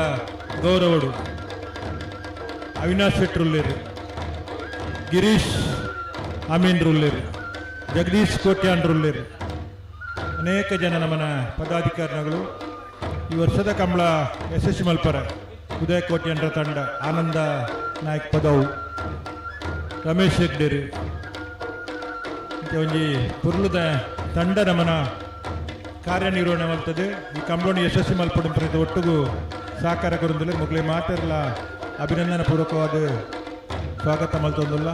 ಗೌರವಡು ಅವಿನಾಶ್ ಶೆಟ್ರುಲ್ಲೇರು, ಗಿರೀಶ್ ಅಮೀನ್ ರುಲ್ಲೇರು, ಜಗದೀಶ್ ಕೋಟ್ಯಾನ್ ರುಲ್ಲೇರು, ಅನೇಕ ಜನ ನಮ್ಮನ ಪದಾಧಿಕಾರಿಗಳು. ಈ ವರ್ಷದ ಕಂಬಳ ಯಶಸ್ವಿ ಮಲ್ಪರ ಉದಯ ಕೋಟ್ಯಾನ್ರ ತಂಡ, ಆನಂದ ನಾಯಕ್ ಪದವು, ರಮೇಶ್ ಹೆಗ್ಡೇರು, ಇಂಚ ಒಂಜಿ ಪುರ್ಲುದ ತಂಡ ನಮನ ಕಾರ್ಯನಿರ್ವಹಣೆ ಮಲ್ತದೆ. ಈ ಕಂಬಳವನ್ನು ಯಶಸ್ವಿ ಮಲ್ಪಡು ಪ್ರತಿ ಒಟ್ಟುಗು ಸಹಕಾರ ಕೊರಂದಿಲ್ಲ. ಮುಗ್ಲೆ ಮಾತೆರ್ಲ ಅಭಿನಂದನ ಪೂರ್ವಕವಾದ ಸ್ವಾಗತ ಮಲ್ತೊಂದುಲ್ಲ.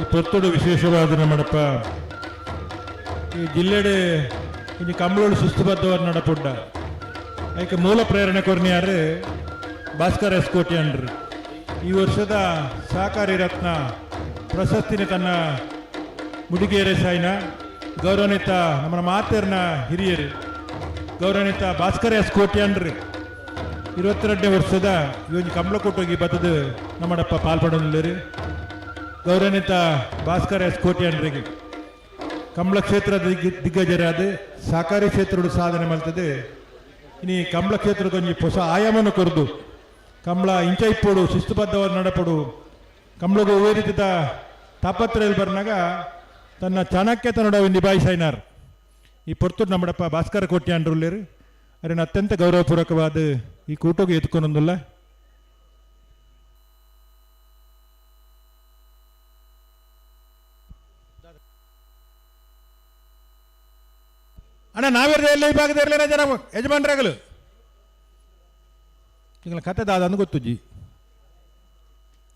ಈ ಪೊರ್ತುಡು ವಿಶೇಷವಾದ ನಮ್ಮಡಪ್ಪ ಈ ಜಿಲ್ಲೆಡೆ ಇನ್ನು ಕಂಬಳೋಳು ಸುಸ್ತುಬದ್ಧವಾದ ನಡಪುಡ್ಡ ಐಕೆ ಮೂಲ ಪ್ರೇರಣೆ ಕೊರ್ನಿಯಾರು ಭಾಸ್ಕರ್ ಎಸ್ ಕೋಟ್ಯಾನ್ರು. ಈ ವರ್ಷದ ಸಹಕಾರಿ ರತ್ನ ಪ್ರಶಸ್ತಿನ ತನ್ನ ಮುಡಿಗೇರೆ ಸಾಯಿನ ಗೌರವಾನ್ವಿತ ನಮ್ಮ ಮಾತೆರ್ನ ಹಿರಿಯರು ಗೌರವಾನ್ವಿತ ಭಾಸ್ಕರ್ ಎಸ್ ಕೋಟ್ಯಾನ್ರು 22ನೇ ವರ್ಷದ ಈ ಒಂಜಿ ಕಂಬಳಕೋಟೋಗಿ ಬತ್ತದು ನಮ್ಮಡಪ್ಪ ಪಾಲ್ಪಡೊಂದುಲ್ಲೆರ್. ಗೌರವಾನ್ವಿತ ಭಾಸ್ಕರ್ ಎಸ್ ಕೋಟ್ಯಾನ್ರಿಗೆ ಕಂಬಳ ಕ್ಷೇತ್ರದ ದಿಗ್ಗಜರಾದ ಸಹಕಾರಿ ಕ್ಷೇತ್ರದ ಸಾಧನೆ ಮಲ್ತದೆ. ಇನಿ ಕಂಬಳ ಕ್ಷೇತ್ರದ ಒಂಜಿ ಹೊಸ ಆಯಾಮನ ಕೊರ್ದು ಕಂಬಳ ಇಂಚ ಇಪ್ಪೊಡು, ಶಿಸ್ತುಬದ್ಧವಾದ ನಡಪೊಡು, ಕಂಬಳಗು ಒವ್ವೇ ರೀತಿದ ತಾಪತ್ರ ಬರ್ನಾಗ ತನ್ನ ಚಾಣಕ್ಯತನೊಡ ನಿಭಾಯಿಸೈನಾರ್. ಈ ಪೊರ್ತುಡು ನಮ್ಮಡಪ್ಪ ಭಾಸ್ಕರ ಕೋಟ್ಯಾನ್ರುಲ್ಲೆರ್ ಅರೆನ ಅತ್ಯಂತ ಗೌರವಪೂರ್ವಕವಾದ ಈ ಕೂಟೋಗು ಎತ್ಕೊಂಡೊಂದುಲ್ಲ. ಅಣ್ಣ ನಾವೇರ್ದ ಎಲ್ಲ ಈ ಭಾಗದ ಇರಲಿಲ್ಲ ಜನ ಯಜಮಾನ್ರಾಗಲು ಈಗ ಕತೆ ದಾದ ಗೊತ್ತುಜ್ಜಿ.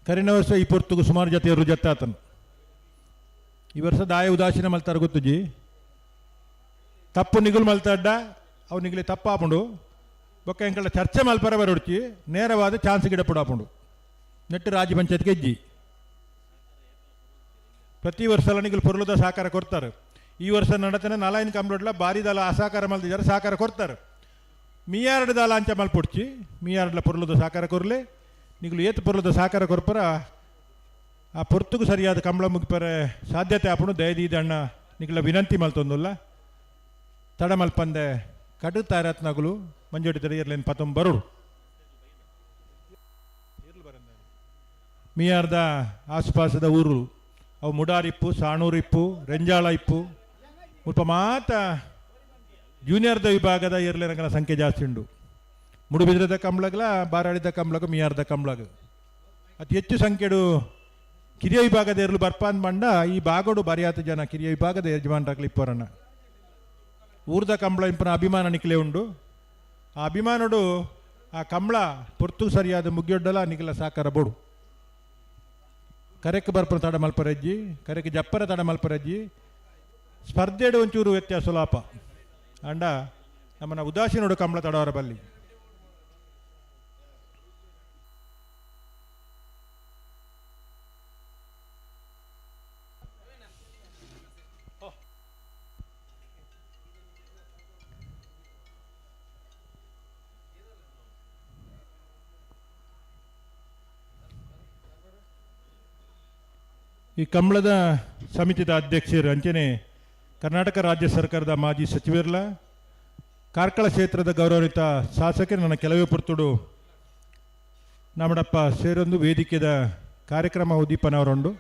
ಕರಿನ ವರ್ಷ ಈ ಪೊರ್ತುಗು ಸುಮಾರು ಜತೆಯವರು ಜತ್ತಾತನು. ಈ ವರ್ಷ ದಾಯ ಉದಾಸೀನ ಮಲ್ತಾರ ಗೊತ್ತುಜ್ಜಿ. ತಪ್ಪು ನಿಗುಲು ಮಲ್ತಾಡ್ಡ ಅವು ನಿಗಲಿ ತಪ್ಪಾಪುಂಡು ಬೊಕ್ಕ ಎಂಕಲ್ಡ ಚರ್ಚೆ ಮಲ್ಪರ ಬರೊಡ್ಚಿ ನೇರವಾದ ಚಾನ್ಸ್ ಗಿಡ ಪುಡಾಪುಂಡು ನೆಟ್ಟು ರಾಜ್ಯ ಪಂಚಾಯತ್ಗೆ ಹೆಜ್ಜಿ. ಪ್ರತಿ ವರ್ಷ ನಿಗಲು ಪೊರ್ಲುದ ಸಹಕಾರ ಕೊಡ್ತಾರೆ. ಈ ವರ್ಷ ನಡತನೆ ನಲಾಯಿನ ಕಂಪ್ಲೀಟ್ಲ ಬಾರಿ ದಲ ಅಸಹಕಾರ ಮಲ್ತಿದ್ದಾರೆ, ಸಹಕಾರ ಕೊಡ್ತಾರೆ. ಮೀಯಾರಡು ದಾಲ ಅಂಚ ಮಲ್ಪೊಡ್ಚಿ ಮೀಯಾರಡ್ಲ ಪೊರ್ಲುದ ಸಹಕಾರ ಕೊರ್ಲೆ. ನಿಗುಲು ಏತ್ ಪೊರ್ಲುದ ಸಹಕಾರ ಕೊರ್ಪರ ಆ ಪೊರ್ತುಗು ಸರಿಯಾದ ಕಂಬಳ ಮುಗಿಪರೆ ಸಾಧ್ಯತೆ ಆಪುಂಡು. ದಯದೀದ ಅಣ್ಣ ನಿಗುಲ ವಿನಂತಿ ಮಲ್ತೊಂದುಲ್ಲ. ತಡ ಮಲ್ಪಂದೆ ಕಡು ತಾರತ್ನಗುಲು ಮಂಜೋಡಿ ತಡೆಯರ್ಲೇನು ಪತೊಂಬ ಬರುಡು. ಮೀಯಾರ್ದ ಆಸುಪಾಸದ ಊರು ಅವು ಮುಡಾರಿಪ್ಪು, ಸಾಣೂರಿಪ್ಪು, ರೆಂಜಾಳ ಇಪ್ಪು ಮುಲ್ಪ ಮಾತ ಜೂನಿಯರ್ದ ವಿಭಾಗದ ಏರ್ಲೆನಗನ ಸಂಖ್ಯೆ ಜಾಸ್ತಿ ಉಂಡು. ಮುಡುಬಿದ್ರದ ಕಂಬ್ಳಗ್ಲ ಬಾರಾಡಿದ ಕಂಬ್ಳಗ ಮಿಯಾರ್ದ ಕಂಬ್ಳಗ ಅತಿ ಹೆಚ್ಚು ಸಂಖ್ಯೆಡು ಕಿರಿಯ ವಿಭಾಗದ ಏರ್ಲು ಬರ್ಪಾನ್ ಬಂಡ ಈ ಭಾಗಡು ಬರಿಯಾತ ಜನ ಕಿರಿಯ ವಿಭಾಗದ ಯಜಮಾನ್ರಾಗ್ಲಿ ಇಪ್ಪರನ್ನ ಊರ್ದ ಕಂಬಳ ಇಂಪನ ಅಭಿಮಾನ ನಿಕ್ಲೆ ಉಂಡು. ಆ ಅಭಿಮಾನಡು ಆ ಕಂಬಳ ಪೊರ್ತು ಸರಿಯಾದ ಮುಗಿಯೊಡ್ಡಲ ನಿಖಲ ಸಾಕಾರ ಬೋಡು. ಕರೆಕ್ ಬರ್ಪನ ತಡ ಮಲ್ಪರಜ್ಜಿ, ಕರೆಕ್ ಜಪ್ಪರ ತಡ ಮಲ್ಪರಜ್ಜಿ. ಸ್ಪರ್ಧೆಡು ಒಂಚೂರು ವ್ಯತ್ಯಾಸ ಲಾಪ ಅಂಡ ನಮ್ಮನ್ನ ಉದಾಸೀನೋಡು ಕಂಬಳ ತಡವರ ಬಲ್ಲಿ. ಈ ಕಂಬಳದ ಸಮಿತಿದ ಅಧ್ಯಕ್ಷರು ಅಂಚನೆ ಕರ್ನಾಟಕ ರಾಜ್ಯ ಸರ್ಕಾರದ ಮಾಜಿ ಸಚಿವರ್ಲ ಕಾರ್ಕಳ ಕ್ಷೇತ್ರದ ಗೌರವಾನ್ವಿತ ಶಾಸಕರು ನನ್ನ ಕೆಲವೇ ಪುರ್ತುಡು ನಮ್ಮಡಪ್ಪ ಸೇರೊಂದು ವೇದಿಕೆದ ಕಾರ್ಯಕ್ರಮ ಉದ್ದೀಪನವರುಂಡು.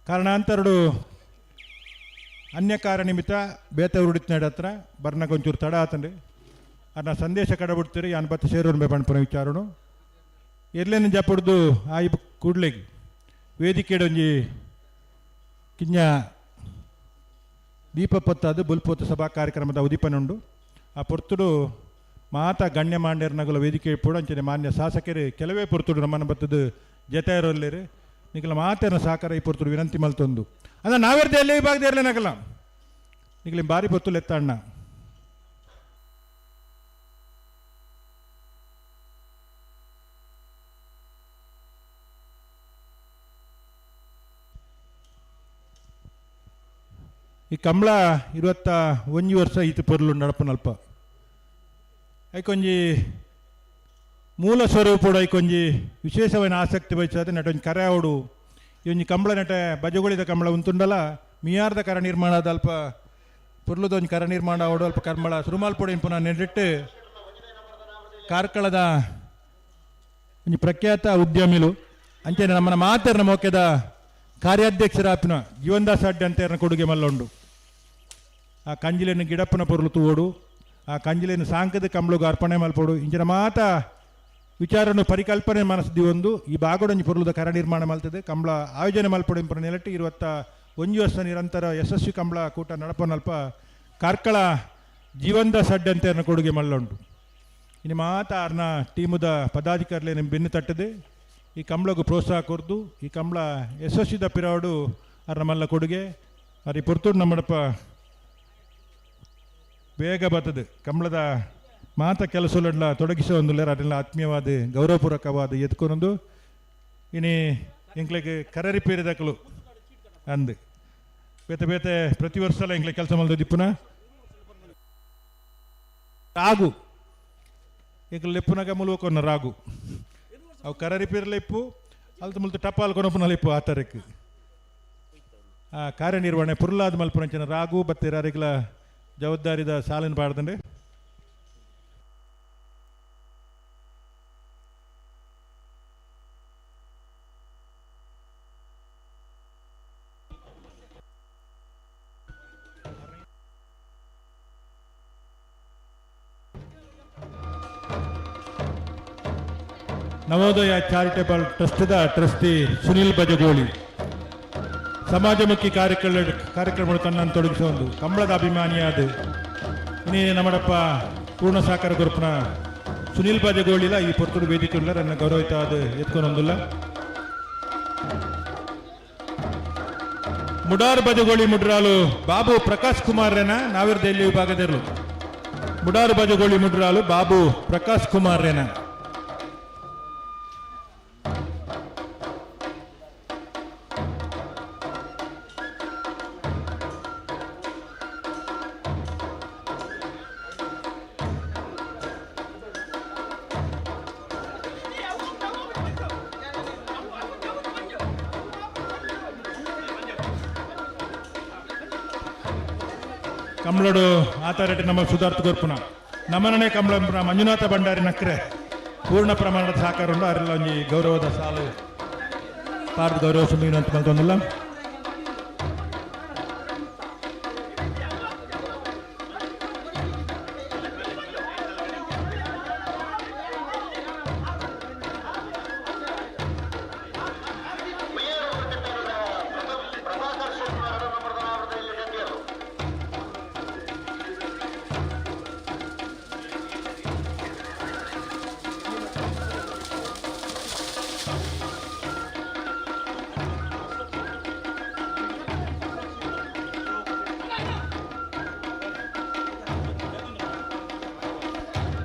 ಕಾರಣಾಂತರಡು ಅನ್ಯ ಕಾರ್ಯ ನಿಮಿತ್ತ ಬೇತೆ ಉರುಡಿತ್ನಾಡ ಹತ್ರ ಬರ್ನಗ ಒಂಚೂರು ತಡ ಆತಂడి. ಅನ್ನ ಸಂದೇಶ ಕಡಬಿಡ್ತೀರಿ ಯಾನ್ ಬತ್ತ ಸೇರೋನ್ ಪನ್ಪುನ ವಿಚಾರಣು ಎರ್ಲೇನು ಜಪುಡ್ದು ಆಯಿ ಕೂಡ್ಲೆಗ್ ವೇದಿಕೆಡೊಂಜಿ ಕಿಂಜ ದೀಪ ಪೊತ್ತಾದು ಬುಲ್ಪೊತ್ತು ಸಭಾ ಕಾರ್ಯಕ್ರಮದ ಉದೀಪನುಂಡು. ಆ ಪೊರ್ತುಡು ಮಾತಾ ಗಣ್ಯ ಮಾಂಡ್ಯರ್ನಗುಲ ವೇದಿಕೆ ಪೂಡ ಅಂಚನೆ ಮಾನ್ಯ ಶಾಸಕರು ಕೆಲವೇ ಪೊರ್ತುಡು ನಮ್ಮನ್ನು ಬತ್ತದು ಜತೆಯರೊಲ್ಲೇರು ನಿಕಲ ಮಾತೆನ ಸಹಕಾರ ಈ ಪೊರ್ತುಡು ವಿನಂತಿ ಮಲ್ತೊಂದು ಅಂದ ನಾವೆರ್ದೆ ಎಲ್ಲೇ ವಿಭಾಗದ ಇರಲೇ ನಗಲ ನಿಕಲಿ ಬಾರಿ ಪೊತ್ತುಲು ಎತ್ತ ಅಣ್ಣ. ಈ ಕಂಬಳ 21 ವರ್ಷ ಈತ ಪೊರ್ಲು ನಡಪನಲ್ಪ ಐಕೊಂಜಿ ಮೂಲ ಸ್ವರೂಪಡು ಐಕೊಂಜಿ ವಿಶೇಷವಾದ ಆಸಕ್ತಿ ವಹಿಸದೆ ನಟ ಒಂಜಿ ಕರೆ ಅವಡು ಈ ಒಂಜಿ ಕಂಬಳ ನಟ ಬಜಗುಳಿದ ಕಂಬಳ ಉಂತುಂಡಲ ಮಿಯಾರ್ದ ಕರ ನಿರ್ಮಾಣ ಅಲ್ಪ ಪೊರ್ಲುದ ಒಂಜಿ ಕರ ನಿರ್ಮಾಣ ಅವಡು ಅಲ್ಪ ಕಂಬಳ ಸುರುಮಾಲ್ಪೊಡು ಇಂಪುನ ನೆಡಿಟ್ಟು ಕಾರ್ಕಳದ ಒಂಜಿ ಪ್ರಖ್ಯಾತ ಉದ್ಯಮಿಲು ಅಂಚನೆ ನಮ್ಮನ ಮಾತೆರ್ನ ಮೋಕೆದ ಕಾರ್ಯಾಧ್ಯಕ್ಷರಾಪಿನ ಜೀವನ್ದಾಸ್ ಅಡ್ಡೆ ಅಂತ ಕೊಡುಗೆ ಮಲ್ಲುಂಡು. ಆ ಕಂಜಿಲೆನ್ ಗಿಡಪ್ಪನ ಪೊರ್ಲು ತೂವೊಡು, ಆ ಕಂಜಿಲೆನ್ ಸಾಂಕದ ಕಂಬಳುಗು ಅರ್ಪಣೆ ಮಲ್ಪೊಡು ಇಂಚಿನ ಮಾತ ವಿಚಾರನು ಪರಿಕಲ್ಪನೆ ಮನಸ್ಸು ಒಂದು ಈ ಬಾಗೊಡೊಂಜಿ ಪೊರ್ಲುದ ಕರ ನಿರ್ಮಾಣ ಮಲ್ತದೆ ಕಂಬಳ ಆಯೋಜನೆ ಮಲ್ಪೊಡು ಇಂಪುನ ನೆಲಟ್ಟು 21 ವರ್ಷ ನಿರಂತರ ಯಶಸ್ವಿ ಕಂಬಳ ಕೂಟ ನಡಪನಲ್ಪ ಕಾರ್ಕಳ ಜೀವನ್ದಾಸ್ ಅಡ್ಡೆ ಅಂತ ಕೊಡುಗೆ ಮಲ್ಲುಂಡು. ಇನ್ನು ಮಾತ ಅರ್ನ ಟೀಮುದ ಪದಾಧಿಕಾರಿಲೆ ಬೆನ್ನು ತಟ್ಟದೆ ಈ ಕಂಬಳಗು ಪ್ರೋತ್ಸಾಹ ಕೊರ್ದು ಈ ಕಂಬಳ ಯಶಸ್ವಿದ ಪಿರಾಡು ಅರ್ನ ಮಲ್ಲ ಕೊಡುಗೆ ಅರಿ ಪೊರ್ತುಡು ನಮ್ಮಡಪ್ಪ ಬೇಗ ಬರ್ತದೆ ಕಂಬಳದ ಮಾತ ಕೆಲಸಗಳೆಲ್ಲ ತೊಡಗಿಸೋ ಒಂದುಲ್ಲೇರ್ ಅದೆಲ್ಲ ಆತ್ಮೀಯವಾದ ಗೌರವಪೂರ್ವಕವಾದ ಎತ್ಕೊನೊಂದು ಇನಿ ಎಂಕ್ಲೆಗ್ ಕರರಿ ಪೇರಿದಕಲು ಅಂದ್ ಬೇತೆ ಬೇತೆ ಪ್ರತಿ ವರ್ಷಲ ಎಂಕ್ಲೆ ಕೆಲಸ ಮಲ್ದ ದಿಪ್ಪುನ ರಾಗು ಎಂಕ್ಲು ಲೆಪ್ಪುನಗ ಮುಲ್ವಕೊನ್ನ ರಾಗು ಅವು ಕರರಿ ಪೇರ್ಲ ಇಪ್ಪು ಅಲ್ತ ಮುಲ್ತು ಟಪಾಲ್ ಕೊನಪುನ ಲೆಪ್ಪು ಆ ತರಕ್ ಆ ಕಾರ್ಯನಿರ್ವಹಣೆ ಪುರ್ಲಾದ ಮಲ್ಪುನಂಚಿನ ರಾಗು ಬತ್ತೆರಾರಿಗ್ಲ ಜವಾಬ್ದಾರಿದ ಸಾಲಿನ ಪಾಡ್ದಂಡೆ. ನವೋದಯ ಚಾರಿಟೇಬಲ್ ಟ್ರಸ್ಟ್ದ ಟ್ರಸ್ಟಿ ಸುನಿಲ್ ಬಜಗೋಳಿ ಸಮಾಜಮುಖಿ ಕಾರ್ಯಕ್ರಮ ತನ್ನನ್ನು ತೊಡಗಿಸುವ ಒಂದು ಕಂಬಳದ ಅಭಿಮಾನಿಯಾದ ಇನ್ನೇ ನಮ್ಮಡಪ್ಪ ಪೂರ್ಣ ಸಾಕಾರ ಗುರುಪನ ಸುನಿಲ್ ಬಜಗೋಳಿಲ ಈ ಪೊರ್ತುಡು ವೇದಿಕೆ ಉಳ್ಳ ನನ್ನ ಗೌರವಿತ ಅದು ಎತ್ಕೊಂಡೊಂದುಲ್ಲ. ಮುಡಾರ್ ಬಜಗೋಳಿ ಮುಡ್ರಾಲು ಬಾಬು ಪ್ರಕಾಶ್ ಕುಮಾರ್ ರೇನ ನಾವಿರ್ದೆಲ್ಲಿ ವಿಭಾಗದಿರಲು ಮುಡಾರ್ ಬಜಗೋಳಿ ಮುಡ್ರಾಲು ಬಾಬು ಪ್ರಕಾಶ್ ಕುಮಾರ್ ರೇನ. ಕಮಲಡು ಆತಾರೆಡ್ಡಿ ನಮ್ಮ ಸುಧಾರ್ಥ ಗೊರ್ಪುನ ನಮನನೆ ಕಮಲಂಪುನ ಮಂಜುನಾಥ ಭಂಡಾರಿ ನಕ್ರೆ ಪೂರ್ಣ ಪ್ರಮಾಣದ ಸಹಕಾರ ಉಂಡು ಅರೆಲ್ಲ ಒಂಜಿ ಗೌರವದ ಸಾಲು ಪಾರ್ದ ಗೌರವ ಸುಮ್ಮನೆ ಅಂತ ಮಲ್ತೊಂದುಲ್ಲ.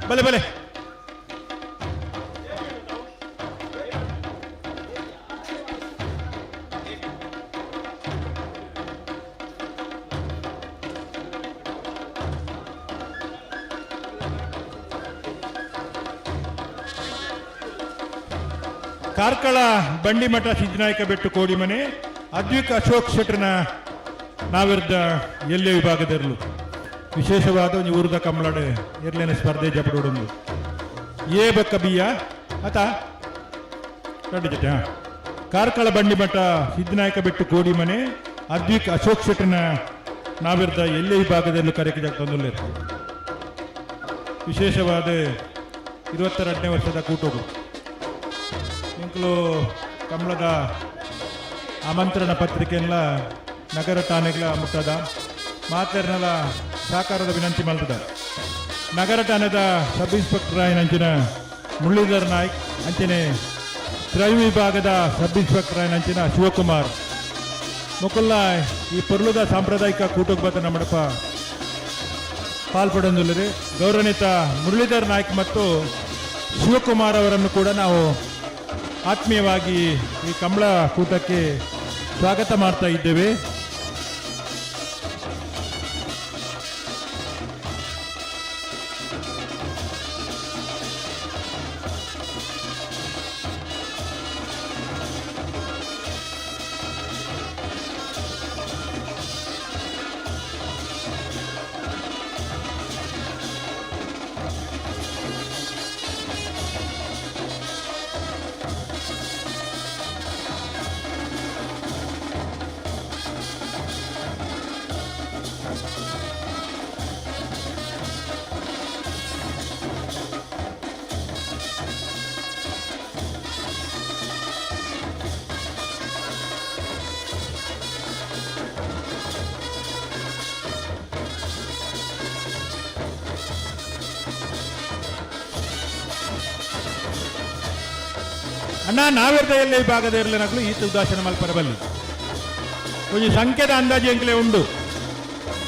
ಬಲೆ ಬಲೆ ಕಾರ್ಕಳ ಬಂಡಿಮಠ ಸಿದ್ದನಾಯಕ ಬೆಟ್ಟು ಕೋಡಿಮನೆ ಅದ್ವಿಕ್ ಅಶೋಕ್ ಶೆಟ್ಟರ್ನ ನಾವಿರ್ದ ಎಲ್ಲೆ ವಿಭಾಗದಿರಲು. ವಿಶೇಷವಾದ ಒಂಜಿ ಊರುದ ಕಮ್ಮಳಡ್ ಎರ್ಲೆನ ಸ್ಪರ್ಧೆ ಜಪಡೋಡೊಂದು ಎ ಬೊಕ್ಕ ಬಿಯ ಅತ ರಡ್ಡು ಜೊತೆ. ಹಾ, ಕಾರ್ಕಳ ಬಂಡಿಮಠ ಸಿದ್ದನಾಯಕ ಬೆಟ್ಟು ಕೋಡಿಮನೆ ಅದ್ವಿಕ್ ಅಶೋಕ್ ಶೆಟ್ಟರ್ನ ನಾವಿರ್ದ ಎಲ್ಲೆ ವಿಭಾಗದಲ್ಲೂ ಕರೆಕೆ ತಂದುಲ್ಲೇರು. ವಿಶೇಷವಾದ 22ನೇ ವರ್ಷದ ಕೂಟವು ಎಂಕುಲು ಕಮಲದ ಆಮಂತ್ರಣ ಪತ್ರಿಕೆಲ್ಲ ನಗರ ಠಾಣೆಗಳ ಮುಟ್ಟದ ಮಾತೆರ್ನಲ ಸಹಕಾರದ ವಿನಂತಿ ಮಲ್ತದ. ನಗರ ಠಾಣೆದ ಸಬ್ ಇನ್ಸ್ಪೆಕ್ಟರ್ ಆಯಿನಂಚಿನ ಮುರಳೀಧರ್ ನಾಯ್ಕ್, ಅಂಚನೆ ಕ್ರೈಮ್ ವಿಭಾಗದ ಸಬ್ ಇನ್ಸ್ಪೆಕ್ಟರ್ ಆಯಿನಂಚಿನ ಶಿವಕುಮಾರ್ ಮೊಕುಲ್ಲ ಈ ಪೊರ್ಲುದ ಸಾಂಪ್ರದಾಯಿಕ ಕೂಟಕ್ಕೆ ಬತ್ತ ನಮ್ಮಡಪ ಪಾಲ್ಪಡೊಂದುಲ್ಲರು. ಗೌರವಾನ್ವಿತ ಮುರಳೀಧರ್ ನಾಯ್ಕ್ ಮತ್ತು ಶಿವಕುಮಾರ್ ಅವರನ್ನು ಕೂಡ ನಾವು ಆತ್ಮೀಯವಾಗಿ ಈ ಕಂಬಳ ಕೂಟಕ್ಕೆ ಸ್ವಾಗತ ಮಾಡ್ತಾ ಇದ್ದೇವೆ. ಅಣ್ಣ, ನಾವಿರ್ದ ಎಲ್ಲ ವಿಭಾಗದ ಇರಲಿನಗಳು ಈತ ಉದಾಸೀನ ಮಲ್ಪರ ಬಲ್ಲಿ. ಒಂಜಿ ಸಂಖ್ಯೆದ ಅಂದಾಜು ಎಂಕ್ಲೆ ಉಂಡು.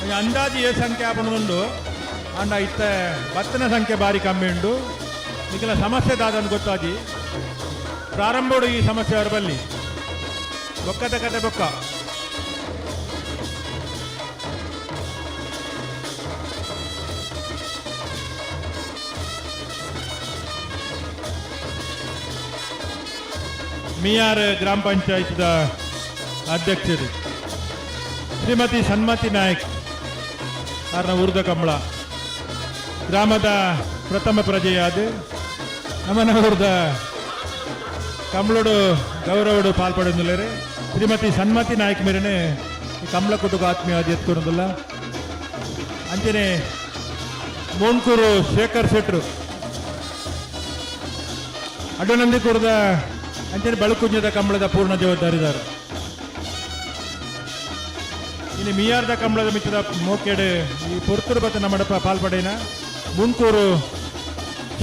ಒಂಜಿ ಅಂದಾಜು ಏ ಸಂಖ್ಯೆ ಆಪಣದುಂಡು. ಅಂಡ ಇತ್ತ ಬತ್ತನ ಸಂಖ್ಯೆ ಬಾರಿ ಕಮ್ಮಿ ಉಂಡು. ನಿಖಲ ಸಮಸ್ಯೆ ದಾದನ್ನು ಗೊತ್ತಾಜಿ. ಪ್ರಾರಂಭೋಡು ಈ ಸಮಸ್ಯೆ ಅವರ ಬಲ್ಲಿ ಬೊಕ್ಕದ ಕತೆ ಬೊಕ್ಕ. ಮಿಯಾರ್ ಗ್ರಾಮ ಪಂಚಾಯತ್ದ ಅಧ್ಯಕ್ಷರು ಶ್ರೀಮತಿ ಸನ್ಮತಿ ನಾಯಕ್ ಆರ್ನ ಉರ್ದ ಕಂಬಳ ಗ್ರಾಮದ ಪ್ರಥಮ ಪ್ರಜೆಯಾದ ನಮನೂರ್ದ ಕಂಬಳೋಡು ಗೌರವಡು ಪಾಲ್ಪಡೊಂದುಲ್ಲೆರ್. ಶ್ರೀಮತಿ ಸನ್ಮತಿ ನಾಯಕ್ ಮೇರೆನೆ ಈ ಕಂಬಳ ಕುಟುಂಬ ಆತ್ಮೀಯವಾದ ಎತ್ಕೊನೊಂದುಲ್ಲ. ಅಂಚನೆ ಮೋನ್ಕೂರು ಶೇಖರ್ ಶೆಟ್ರು ಅಡ್ಡನಂದಿಕೂರದ, ಅಂಚನೆ ಬಳುಕುಂಜದ ಕಂಬಳದ ಪೂರ್ಣ ಜವಾಬ್ದಾರಿದಾರ. ಇನ್ನು ಮಿಯಾರ್ದ ಕಂಬಳದ ಮಿತ್ರದ ಮೋಕೆಡ್ ಈ ಪೊರ್ತುರು ಬತ್ತನ ಮಡಪ ಪಾಲ್ಪಡೇನ ಮುಂಕೂರು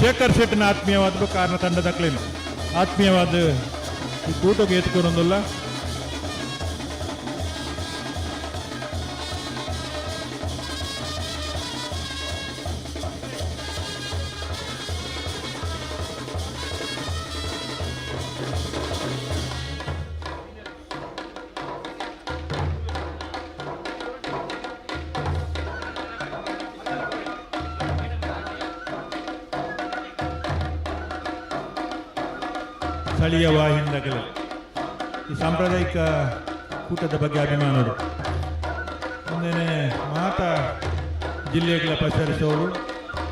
ಶೇಖರ್ ಶೆಟ್ಟಿನ ಆತ್ಮೀಯವಾದ ಕಾರಣ ತಂಡದ ಕ್ಲೀನ್ ಆತ್ಮೀಯವಾದ ಈ ಕೂಟಕ್ಕೆ ಎತ್ಕೊನೊಂದುಲ್ಲ. ಸ್ಥಳೀಯ ವಾಹಿನಿಗಳು ಈ ಸಾಂಪ್ರದಾಯಿಕ ಕೂಟದ ಬಗ್ಗೆ ಅಭಿಮಾನರು ಒಂದೇನೆ ಮಾತ ಜಿಲ್ಲೆಗಳ ಪಸರಿಸೋಳು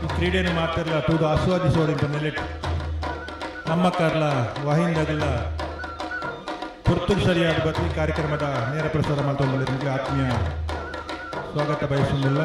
ಈ ಕ್ರೀಡೆಯನ್ನು ಮಾತ್ರ ತೂದು ಆಸ್ವಾದಿಸೋಳು ಅಂತ ನೆಲೆಟ್ ನಮ್ಮ ಕಾರ್ಲ ವಾಹಿನಿದಾಗಲ ಪುರ್ತುಗ್ ಸರಿಯಾದ ಬತ್ತಿ ಕಾರ್ಯಕ್ರಮದ ನೇರ ಪ್ರಸಾರ ಮಾಡ್ತಾ ನಿಮಗೆ ಆತ್ಮೀಯ ಸ್ವಾಗತ ಬಯಸುವುದಿಲ್ಲ.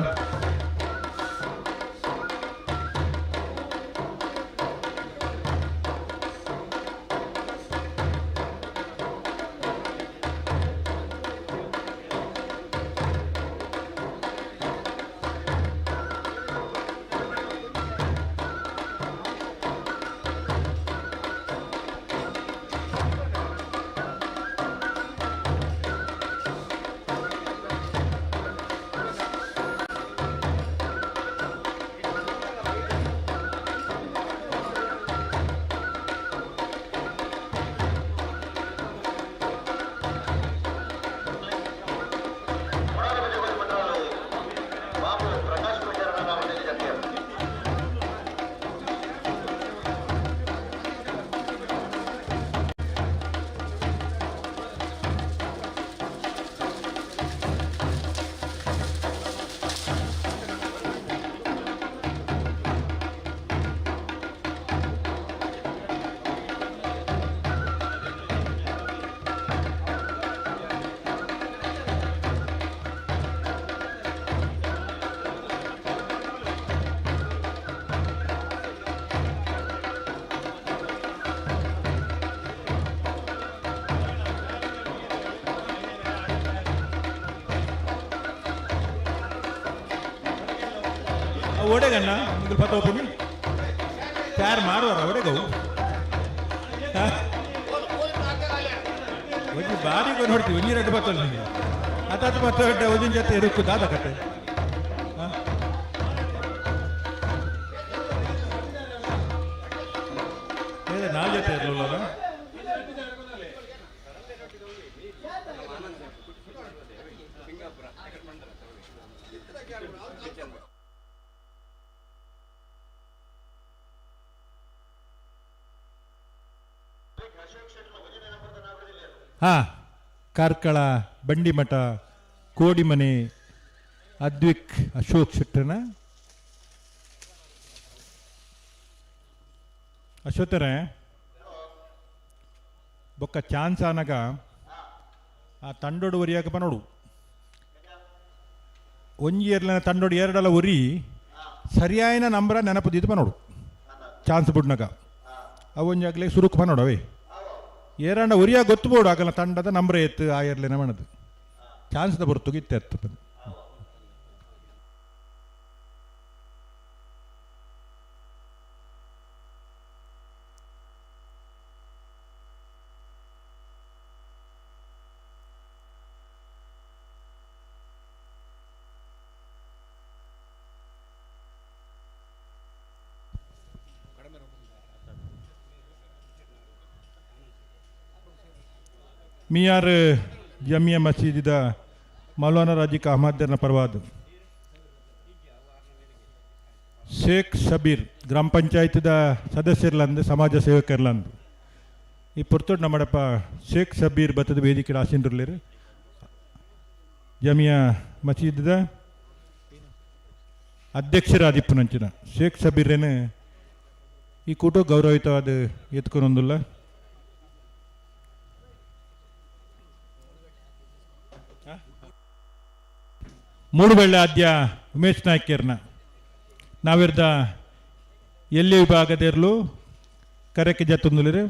ಓಡೆಗಣ್ಣ ನಿಗಲ್ ಪತ್ತ ಒಪ್ಪುನಿ ಚಾರ್ ಮಾರುವಾರ ಓಡೆಗವು ಒಂಜಿ ಬಾರಿ ನೋಡ್ತೀವಿ, ಒಂಜಿ ಎರಡು ಬತ್ತಲ್ಲ ನಿಮಗೆ ಅತಾತ ಬತ್ತ ಒಂಜಿನ ಜೊತೆ ಇರುಕ್ಕು ದಾದ ಕತೆ. ನಾಲ್ ಜೊತೆ ಇರಲಿಲ್ಲ. ಹಾ, ಕಾರ್ಕಳ ಬಂಡಿಮಠ ಕೋಡಿಮನೆ ಅದ್ವಿಕ್ ಅಶೋಕ್ ಶೆಟ್ಟರ್ನ ಅಶ್ವಥರೇ ಬೊಕ್ಕ ಚಾನ್ಸ್ ಆನಗ ಆ ತಂಡೋಡು ಒರಿಯಾಕ ಪನೋಡು ಒಂಜಿ ಎರ್ಲನ ತಂಡೋಡು ಎರಡಲ ಒರಿ ಸರಿಯಾಯಿನ ನಂಬರ ನೆನಪು ದೀದು ಪನೋಡು ಚಾನ್ಸ್ ಬುಡ್ನಗ ಅವು ಒಂಜಿ ಆಗಲೇ ಸುರುಕು ಪನೋಡು ಅವೇ ಏರಂಡ ಒರಿಯ ಗೊತ್ತು ಬೋಡು ಆಗಲ್ಲ ತಂಡದ ನಂಬರ ಎತ್ತು ಆ ಎರ್ಲೆನ ಮಣದು ಚಾನ್ಸ್ದ ಬರ್ತುಗೆ ಇತ್ತೆ ಎತ್ತು ಪಂದ್. ಮಿಯಾರ್ ಜಮಿಯಾ ಮಸೀದಿದ ಮೌಲಾನಾ ರಾಜಿಕ್ ಅಹಮದ್ನ ಪರವಾದ ಶೇಖ್ ಸಬೀರ್ ಗ್ರಾಮ ಪಂಚಾಯತ್ದ ಸದಸ್ಯರ್ಲಂದು ಸಮಾಜ ಸೇವಕರ್ಲಂದು ಈ ಪೊರ್ತುಡು ನಮ್ಮಡಪ್ಪ ಶೇಖ್ ಸಬೀರ್ ಬತ್ತದ ವೇದಿಕೆ ಆಸೀನರ್ಲಿರು ಜಮಿಯಾ ಮಸೀದಿದ ಅಧ್ಯಕ್ಷರಾದಿಪ್ಪುನಂಚಿನ ಶೇಖ್ ಸಬೀರೇನು ಈ ಕೂಟ ಗೌರವಯುತವಾದ ಎತ್ಕೊಂಡೊಂದುಲ್ಲ. ಮೂಡುಬೆಳ್ಳೆ ಆದ್ಯ ಉಮೇಶ್ ನಾಯ್ಕರ್ನ ನಾವಿರ್ದ ಎಲ್ಲಿ ವಿಭಾಗದಿರಲು ಕರೆಕ್ಕೆ ಜತ್ತೊಂದುಲಿರು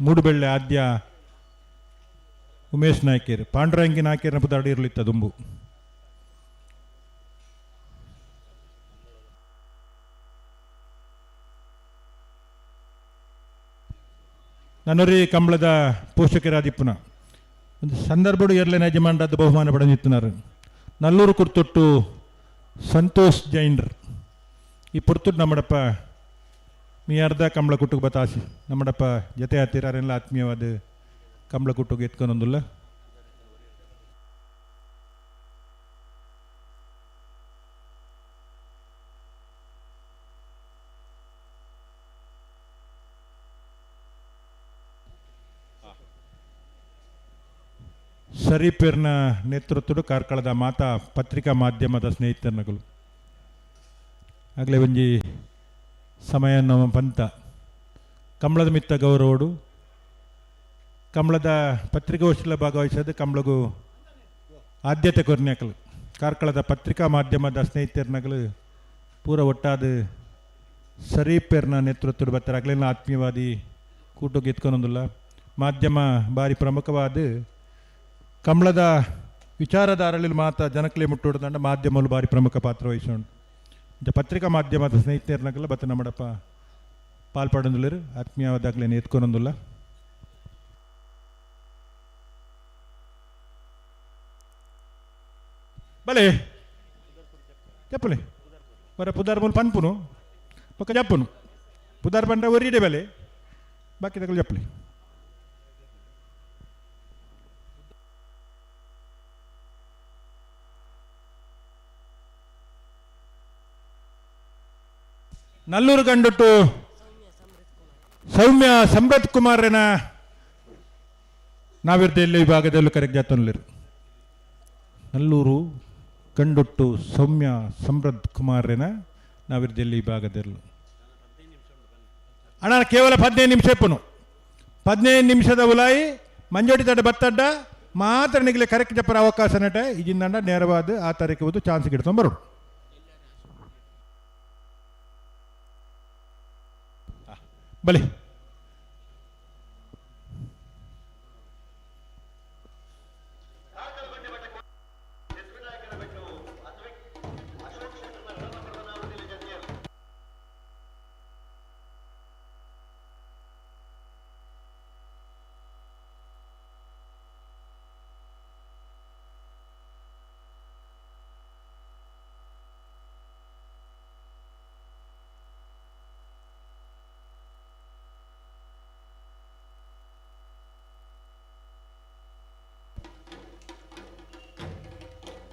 ಮೂಡುಬೆಳ್ಳೆ ಆದ್ಯ ಉಮೇಶ್ ನಾಯ್ಕರ್ ಪಾಂಡುರಂಗಿ ನಾಯ್ಕರ್ನ ಪುದಾಡಿ ಇರಲಿತ್ತ ದುಂಬು. ನನ್ನೊರಿ ಕಂಬಳದ ಪೋಷಕರಾದಿಪ್ಪುನ ಒಂದು ಸಂದರ್ಭಡು ಎರ್ಲೆನ ಯಜಮಾನರಾದ ಬಹುಮಾನ ಪಡೆದಿತ್ತನಾರು ನಲ್ಲೂರು ಕುರ್ತೊಟ್ಟು ಸಂತೋಷ್ ಜೈನ್ರ್ ಈ ಪುರ್ತುಟ್ಟು ನಮ್ಮಡಪ್ಪ ಮೀ ಅರ್ಧ ಕಂಬಳ ಕುಟ್ಟುಗೆ ಬತ್ತಾಸಿ ನಮ್ಮಡಪ್ಪ ಜೊತೆ ಹತ್ತಿರ ಆತ್ಮೀಯವಾದ ಕಂಬಳ ಕುಟ್ಟುಗೆ ಎತ್ಕೊಂಡೊಂದುಲ್ಲ. ಶರೀಫಿರ್ನ ನೇತೃತ್ವದ ಕಾರ್ಕಳದ ಮಾತಾ ಪತ್ರಿಕಾ ಮಾಧ್ಯಮದ ಸ್ನೇಹಿತರನಗಳು ಆಗಲೇ ಒಂಜಿ ಸಮಯ ನಮ್ಮ ಪಂತ ಕಂಬಳದ ಮಿತ್ತ ಗೌರವಡು ಕಂಬಳದ ಪತ್ರಿಕಾಗೋಷ್ಠಿಲ ಭಾಗವಹಿಸೋದು ಕಂಬಳಗು ಆದ್ಯತೆ ಕೊರ್ನ್ಯಾಕಲು ಕಾರ್ಕಳದ ಪತ್ರಿಕಾ ಮಾಧ್ಯಮದ ಸ್ನೇಹಿತರನಗಳು ಪೂರ ಒಟ್ಟಾದ ಶರೀಫಿರ್ನ ನೇತೃತ್ವದ ಬತ್ತರ ಆತ್ಮೀಯವಾದಿ ಕೂಟಕ್ಕೆ ಎತ್ಕೊಂಡೊಂದುಲ್ಲ. ಮಾಧ್ಯಮ ಭಾರಿ ಪ್ರಮುಖವಾದ ಕಂಬಳದ ವಿಚಾರಧಾರಗಳಲ್ಲಿ ಮಾತ್ರ ಜನಕ್ಲೆ ಮುಟ್ಟುಡ್ದಂಡ ಮಾಧ್ಯಮಗಳು ಭಾರಿ ಪ್ರಮುಖ ಪಾತ್ರ ವಹಿಸೋಣ. ಪತ್ರಿಕಾ ಮಾಧ್ಯಮದ ಸ್ನೇಹಿತರನಗಲ್ಲ ಬತ್ತ ನಮ್ಮಡಪ್ಪ ಪಾಲ್ಪಡೊಂದುಲ್ಲರು ಆತ್ಮೀಯವಾದಾಗಲೇ ಎತ್ಕೊಂಡೊಂದುಲ್ಲ. ಬಲೆ ಚಪ್ಪಲೆ ಬರ ಪುದಾರ್ ಮೂಲ ಪನ್ಪುನು ಪಕ್ಕ ಜಪ್ಪುನು ಪುದಾರ್ ಪಂಡ ಒರಿಡೆ ಬಲೆ ಬಾಕಿ ತಗಲು ಜಪ್ಪಲೆ. ನಲ್ಲೂರು ಗಂಡುಟ್ಟು ಸೌಮ್ಯ ಸಮೃದ್ಧ ಕುಮಾರನ ನಾವಿರ್ದ ಎಲ್ಲಿ ವಿಭಾಗದಲ್ಲೂ ಕರೆಕ್ಟ್ ಜಾತನ್ಲಿರು. ನಲ್ಲೂರು ಗಂಡುಟ್ಟು ಸೌಮ್ಯ ಸಮೃದ್ಧ ಕುಮಾರನ ನಾವಿರ್ದ ಎಲ್ಲಿ ವಿಭಾಗದಲ್ಲೂ ಅಣ್ಣ ಕೇವಲ 15 ನಿಮಿಷ ಇಪ್ಪನು 15 ನಿಮಿಷದ ಉಲಾಯಿ ಮಂಜೋಡಿ ತಡ ಬತ್ತಡ್ಡ ಮಾತ್ರ ನಿಗಲೆ ಕರೆಕ್ಟ್ ಜಪ್ಪರ ಅವಕಾಶ ನಟ ಇಜಿಂದಂಡ ನೇರವಾದ ಆ ತಾರೀಕು ಒಂದು ಚಾನ್ಸ್ ಗಿಡ್ಕೊಂಡ್ ಬರೋಡು. ಬಲೆ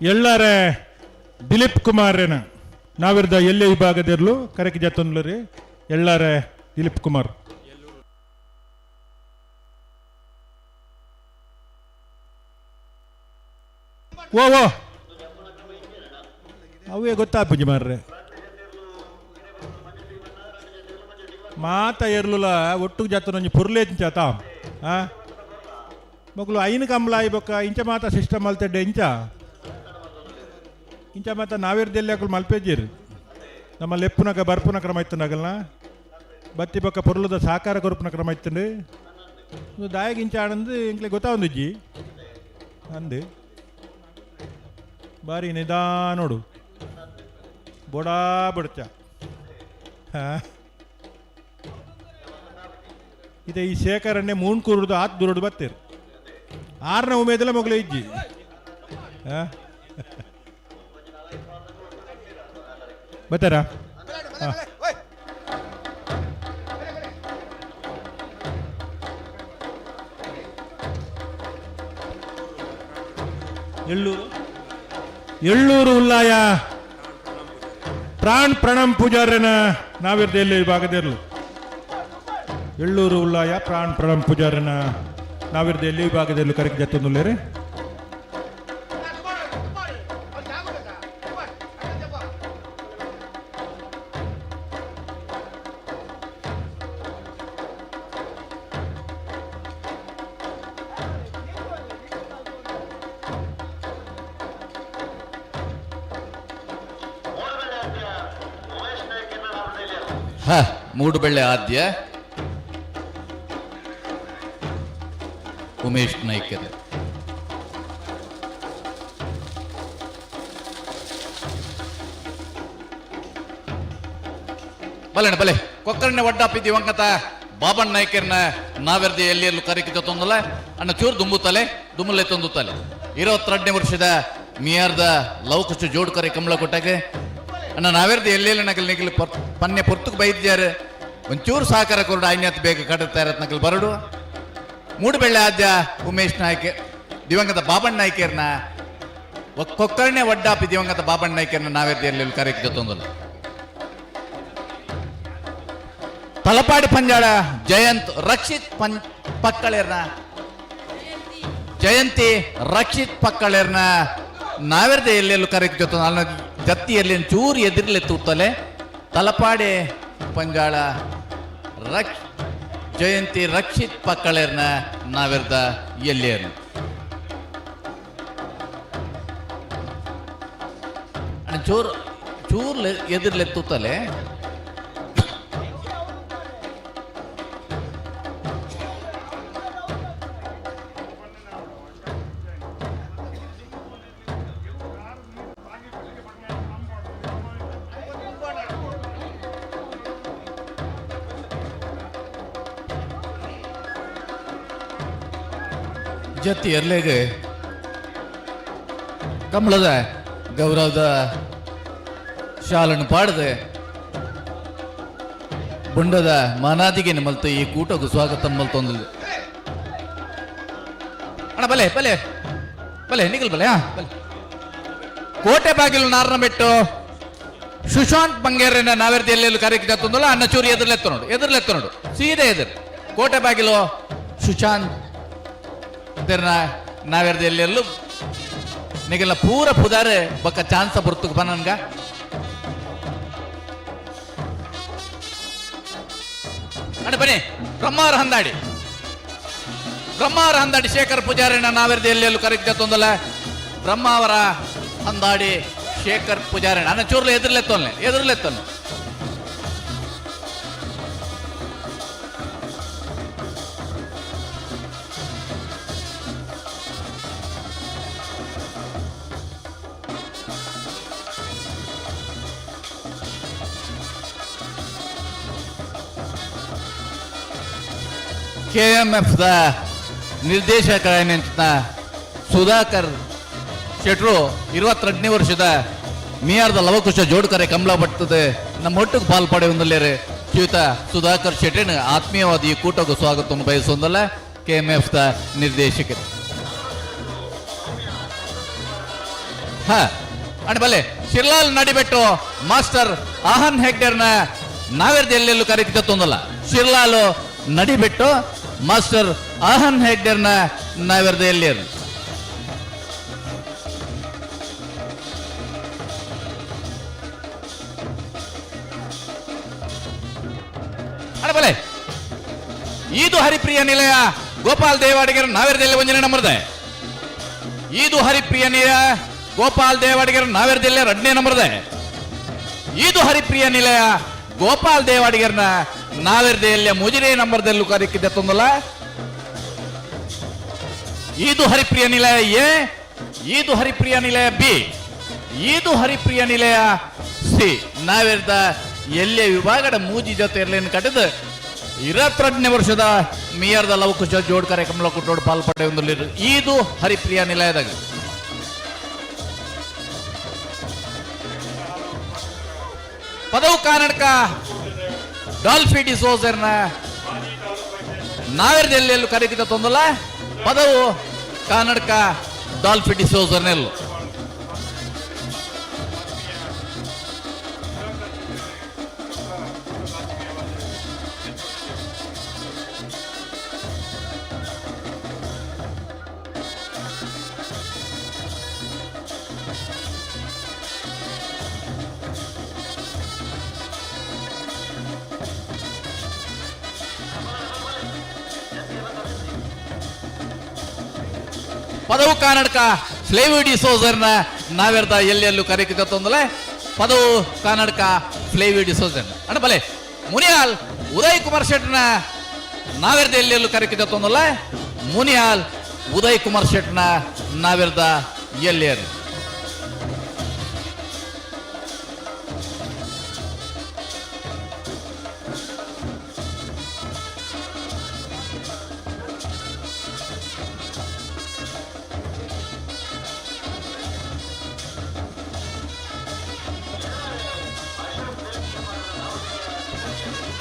ಎಲ್ಲಾರೆ ದಿಲೀಪ್ ಕುಮಾರ್ನ ನಾವಿರ್ದ ಎಲ್ಲೆ ವಿಭಾಗದಿರ್ಲು ಕರೆಕ್ ಜತ್ತೊಂದ್ಲರಿ ಎಲ್ಲಾರೆ ದಿಲೀಪ್ ಕುಮಾರ್. ಓ ಓ ಅವೇ ಗೊತ್ತಾಪುಜಿ ಮಾರ್ರೆ, ಮಾತ ಎರ್ಲುಲ ಒಟ್ಟು ಜಾತನೊಂಜಿ ಪುರ್ಲೇಂಚ ತಾ ಆ ಮೊಗಲು ಐನು ಕಂಬಳ ಆಯ್ಬೊಕ್ಕ ಇಂಚ ಮಾತ ಸಿಸ್ಟಮ್ ಅಲ್ತೆಡ್ಡೆ ಇಂಚ ಇಂಚ ಮಾತ ನಾವಿರ್ದೆಲ್ಲಿ ಅಕುಲು ಮಲ್ಪೇಜಿರ್ ನಮ್ಮ ಲೆಪ್ಪುನಕ ಬರ್ಪುನ ಕ್ರಮ ಇತ್ತುಂಡಗಲ್ನ ಬತ್ತಿ ಬೊಕ್ಕ ಪೊರ್ಲುದ ಸಾಕಾರ ಕೊರ್ಪುನ ಕ್ರಮ ಇತ್ತುಂಡು. ದಾಯಗ ಇಂಚ ಆಡಂದು ಇಂಕ್ಲೆ ಗೊತ್ತಾವಂದಿಜ್ಜಿ ಅಂದು ಬಾರಿ ನಿಧಾನೋಡು ಬೊಡಾ ಬಡ್ಚ. ಇದೆ ಈ ಶೇಖರನ್ನೇ ಮೂಣ್ಕೂರುಡ್ದು ಆತ್ ದುರುಡು ಬತ್ತೀರ್ ಆರನ ಉಮೇದಲ್ಲ ಮೊಗಲೇ ಇಜ್ಜಿ. ಬತ್ತಾರಾ? ಎಳ್ಳೂರು ಎಳ್ಳೂರು ಉಲ್ಲಾಯ ಪ್ರಾಣ್ ಪ್ರಣಮ್ ಪೂಜಾರ್ಯನ ನಾವಿರ್ದೆಯಲ್ಲಿ ವಿಭಾಗದಿರಲು ಎಳ್ಳೂರು ಉಲ್ಲಾಯ ಪ್ರಾಣ್ ಪ್ರಣಮ್ ಪೂಜಾರ್ಯನ ನಾವಿರ್ದೆಯಲ್ಲಿ ವಿಭಾಗದಲ್ಲಿ ಕರೆಕ್ ಜತ್ತೊಂದುಲ್ಲೇರಿ. ಹ ಮೂಡುಬೆಳ್ಳೆ ಆದ್ಯ ಉಮೇಶ್ ನಾಯ್ಕರ್. ಬಲೆಣ್ಣ ಬಲೆ ಕೊಕ್ಕರಣ್ಣ ಒಡ್ಡಾಪಿ ದಿವಂಗತ ಬಾಬಣ್ಣ ನಾಯ್ಕರ್ನ ನಾವೆರ್ದಿ ಎಲ್ಲಿ ಎಲ್ಲೂ ಕರಿಕಿತ ತೊಂದಲ್ಲ ಅಣ್ಣ ಚೂರು ದುಂಬುತ್ತಲೆ ದುಮ್ಮಲೆ ತೊಂದುತ್ತಲೆ 22ನೇ ವರ್ಷದ ಮಿಯಾರ್ದ ಲವಕುಶ ಜೋಡ್ ಕರೆ ಕಮಲ ಕೊಟ್ಟಾಗೆ ಅಣ್ಣ ನಾವೆರ್ದಿ ಎಲ್ಲೆಲ್ಲ ನಕಲ್ ನಿಗಲು ಪನ್ನೆ ಪೊರ್ತುಕ್ ಬೈದ್ಯಾರು ಒಂಚೂರು ಸಹಕಾರ ಕೊರಡು ಐನ್ಯತ್ ಬೇಗ ಕಡುತ್ತಾ ಇರತ್ ನಕಲ್ ಬರಡು. ಮೂಡುಬೆಳ್ಳೆ ಆದ್ಯ ಉಮೇಶ್ ನಾಯ್ಕ ದಿವಂಗತ ಬಾಬಣ್ಣ ನಾಯ್ಕರ್ನ ಕೊಕ್ಕರ್ಣೆ ಒಡ್ಡಾಪಿ ದಿವಂಗತ ಬಾಬಣ್ಣ ನಾಯ್ಕರ್ನ ನಾವೆರ್ದಿ ಎಲ್ಲೆಲ್ಲಿ ಕರೆಕಿತ ತೊಂದಲ್ಲ. ತಲಪಾಡಿ ಪಂಜಾಳ ಜಯಂತ್ ರಕ್ಷಿತ್ ಪಂ ಪಕ್ಕಳೇರ್ನ ಜಯಂತಿ ರಕ್ಷಿತ್ ಪಕ್ಕಳೇರ್ನ ನಾವೆರ್ದೆ ಎಲ್ಲೆಲ್ಲೂ ಕರೆಕ್ ಜೊತೆ ನನ್ನ ಜತ್ತಿಯಲ್ಲಿ ಚೂರು ಎದಿರ್ಲೆ ತೂತಲೆ. ತಲಪಾಡಿ ಪಂಜಾಳ ಜಯಂತಿ ರಕ್ಷಿತ್ ಪಕ್ಕಳೇರ್ನ ನಾವೆರ್ದ ಎಲ್ಲೇರ್ನ ಅಣ್ಣ ಚೂರು ಚೂರು ಎದಿರ್ಲೆ ತೂತಲೆ. ಜತ್ತಿ ಎರ್ಲೆಗೆ ಕಮಲದ ಗೌರವದ ಶಾಲನ್ನು ಪಾಡದೆ ಬುಂಡದ ಮಾನಾದಿಗೆ ಮಲ್ತು ಈ ಕೂಟకు ಸ್ವಾಗತ ಮಲ್ತೊಂದು. ಅಣ್ಣ ಬಲೆ ಬಲೆ ಬಲೆ ನಿಗಲ್ ಬಲೆ, ಹಾ ಬಲೆ. ಕೋಟೆ ಬಾಗಿಲು ನಾರನ ಬೆಟ್ಟು ಸುಶಾಂತ್ ಬಂಗೇರನ್ನ ನಾವೆರ್ದಿ ಎಲ್ಲೆಲ್ಲೂ ಕರೆಕ್ಟ್ ತಂದಲ್ಲ ಅಣ್ಣ ಚೂರಿ ಎದುರ್ಲೆತ್ತ ನೋಡು ಎದುರ್ಲೆತ್ತ ನೋಡು ಸೀದಾ ಎದುರು ಕೋಟೆ ಬಾಗಿಲು ಸುಶಾಂತ್ ನಾವೆರ್ದಿ ಎಲ್ಲೆಲ್ಲೂ ನಿಗೆಲ್ಲ ಪೂರ ಪುದಾರೆ ಬಕ್ಕ ಚಾನ್ಸ ಬರ್ತುಕ್ ಬನ್ನನ್ಗ. ಅಣ್ಣ ಬನ್ನಿ ಬ್ರಹ್ಮಾವರ ಹಂದಾಡಿ ಬ್ರಹ್ಮಾವರ ಹಂದಾಡಿ ಶೇಖರ್ ಪೂಜಾರಿನ ನಾವೆರ್ದಿ ಎಲ್ಲೆಲ್ಲೂ ಕರೆಕ್ಟ್ ತೊಂದಲ್ಲ ಬ್ರಹ್ಮಾವರ ಹಂದಾಡಿ ಶೇಖರ್ ಪೂಜಾರಿನ ಅಣ್ಣ ಚೂರ್ಲೆ ಎದುರ್ಲೆತ್ತೊಲ್ಲೆ ಎದುರ್ಲೆತ್ತೊಲ್ಲೆ. ಕೆ ಎಂ ಎಫ್ the ನಿರ್ದೇಶಕ ಏನೆಂತ ಸುಧಾಕರ್ ಶೆಟ್ರು 22ನೇ ವರ್ಷದ ಮಿಯಾರ್ದ ಲವಕುಶ ಜೋಡ್ಕರೆ ಕಮಲ ಬರ್ತದೆ ನಮ್ಮ ಒಟ್ಟಿಗೆ ಪಾಲ್ ಪಡೆಯುವುದಲ್ಲೇರೆ ಶ್ರೀಯುತ ಸುಧಾಕರ್ ಶೆಟ್ಟಿನ ಆತ್ಮೀಯವಾದ ಈ ಕೂಟಕ್ಕೆ ಸ್ವಾಗತವನ್ನು ಬಯಸುವುದಲ್ಲ ಕೆ ಎಂ ಎಫ್ the ನಿರ್ದೇಶಕರು. ಹ ಅಣ್ಣ ಬಲೆ ಶಿರ್ಲಾಲ್ ನಡಿಬೆಟ್ಟು ಮಾಸ್ಟರ್ ಆಹನ್ ಹೆಗ್ಡೆರ್ನ ನಾವೆರ್ದ ಎಲ್ಲೆಲ್ಲೂ ಕರೀತಿದ್ದ ತೊಂದಲ್ಲ. ಶಿರ್ಲಾಲ್ ನಡಿಬೆಟ್ಟು ಮಾಸ್ಟರ್ ಆಹನ್ ಹೆಗ್ಡೆರ್ನ ನಾವೆರ್ದ ಎಲ್ಲೆಲ್ಲೂ. ಅಣ್ಣ ಬಲೆ ಇದು ಹರಿಪ್ರಿಯ ನಿಲಯ ಗೋಪಾಲ್ ದೇವಾಡಿಗರ ನಾವೆರ್ದೆಲ್ಲ ಒಂಜನೆ ನಂಬರ್ದೆ. ಇದು ಹರಿಪ್ರಿಯ ನಿಲಯ ಗೋಪಾಲ್ ದೇವಾಡಿಗರ ನಾವೆರ್ದೆಲ್ಲ ಎರಡನೇ ನಂಬರ್ದೆ. ಇದು ಹರಿಪ್ರಿಯ ನಿಲಯ ಗೋಪಾಲ್ ದೇವಾಡಿಗರ್ನ ನಾವೆರ್ದೆಲ್ಲ ಮುಜಿನೇ ನಂಬರ್ದಲ್ಲೂ ಕರೀಕಿದ್ದೆ ತೊಂದಲ್ಲ. ಇದು ಹರಿಪ್ರಿಯ ನಿಲಯ ಎ, ಇದು ಹರಿಪ್ರಿಯ ನಿಲಯ ಬಿ, ಇದು ಹರಿಪ್ರಿಯ ನಿಲಯ ಸಿ. ನಾವೆರ್ದ ಎಲ್ಲೇ ವಿಭಾಗದ ಮೂಜಿ ಜೊತೆ ಇರ್ಲೇನು ಕಟ್ಟಿದ 22ನೇ ವರ್ಷದ ಮಿಯರ್ದ ಲವಕುಶ ಜೋಡ್ ಕಾರ್ಯಕ್ರಮ ಕುಟ್ಟೋಡು ಪಾಲ್ಪಟ್ಟೆ ಒಂದು ಇದು ಹರಿಪ್ರಿಯ ನಿಲಯದಾಗ. ಪದವು ಕರ್ನಾಟಕ ಡಾಲ್ಫಿ ಡಿಸೋಸರ್ನ ನಾವೆರ್ದೆಲ್ಲೆಲ್ಲೂ ಕರೀತಿದ್ದ ತೊಂದಲ್ಲ. ಪದವು ಕರ್ನಾಟಕ ಡಾಲ್ಫಿ ಡಿಸೋಸರ್ನೆಲ್ಲು. ಪದವು ಕರ್ನಾಟಕ ಫ್ಲೇವಿ ಡಿಸೋಸರ್ನ ನಾವೆರ್ದ ಎಲ್ಲೆಲ್ಲೂ ಕರೀತಿದ್ದ ತೊಂದಲೆ. ಪದವು ಕರ್ನಾಟಕ ಫ್ಲೇವಿ ಡಿಸೋಸರ್. ಅಣ್ಣ ಬಲೆ ಮುನಿಯಾಲ್ ಉದಯ್ ಕುಮಾರ್ ಶೆಟ್ನ ನಾವೆರ್ದ ಎಲ್ಲೆಲ್ಲೂ ಕರೀತಿದ್ದ ತೊಂದಲೆ. ಮುನಿಯಾಲ್ ಉದಯ್ ಕುಮಾರ್ ಶೆಟ್ನ ನಾವೆರ್ದ ಎಲ್ಲೆಲ್ಲೂ.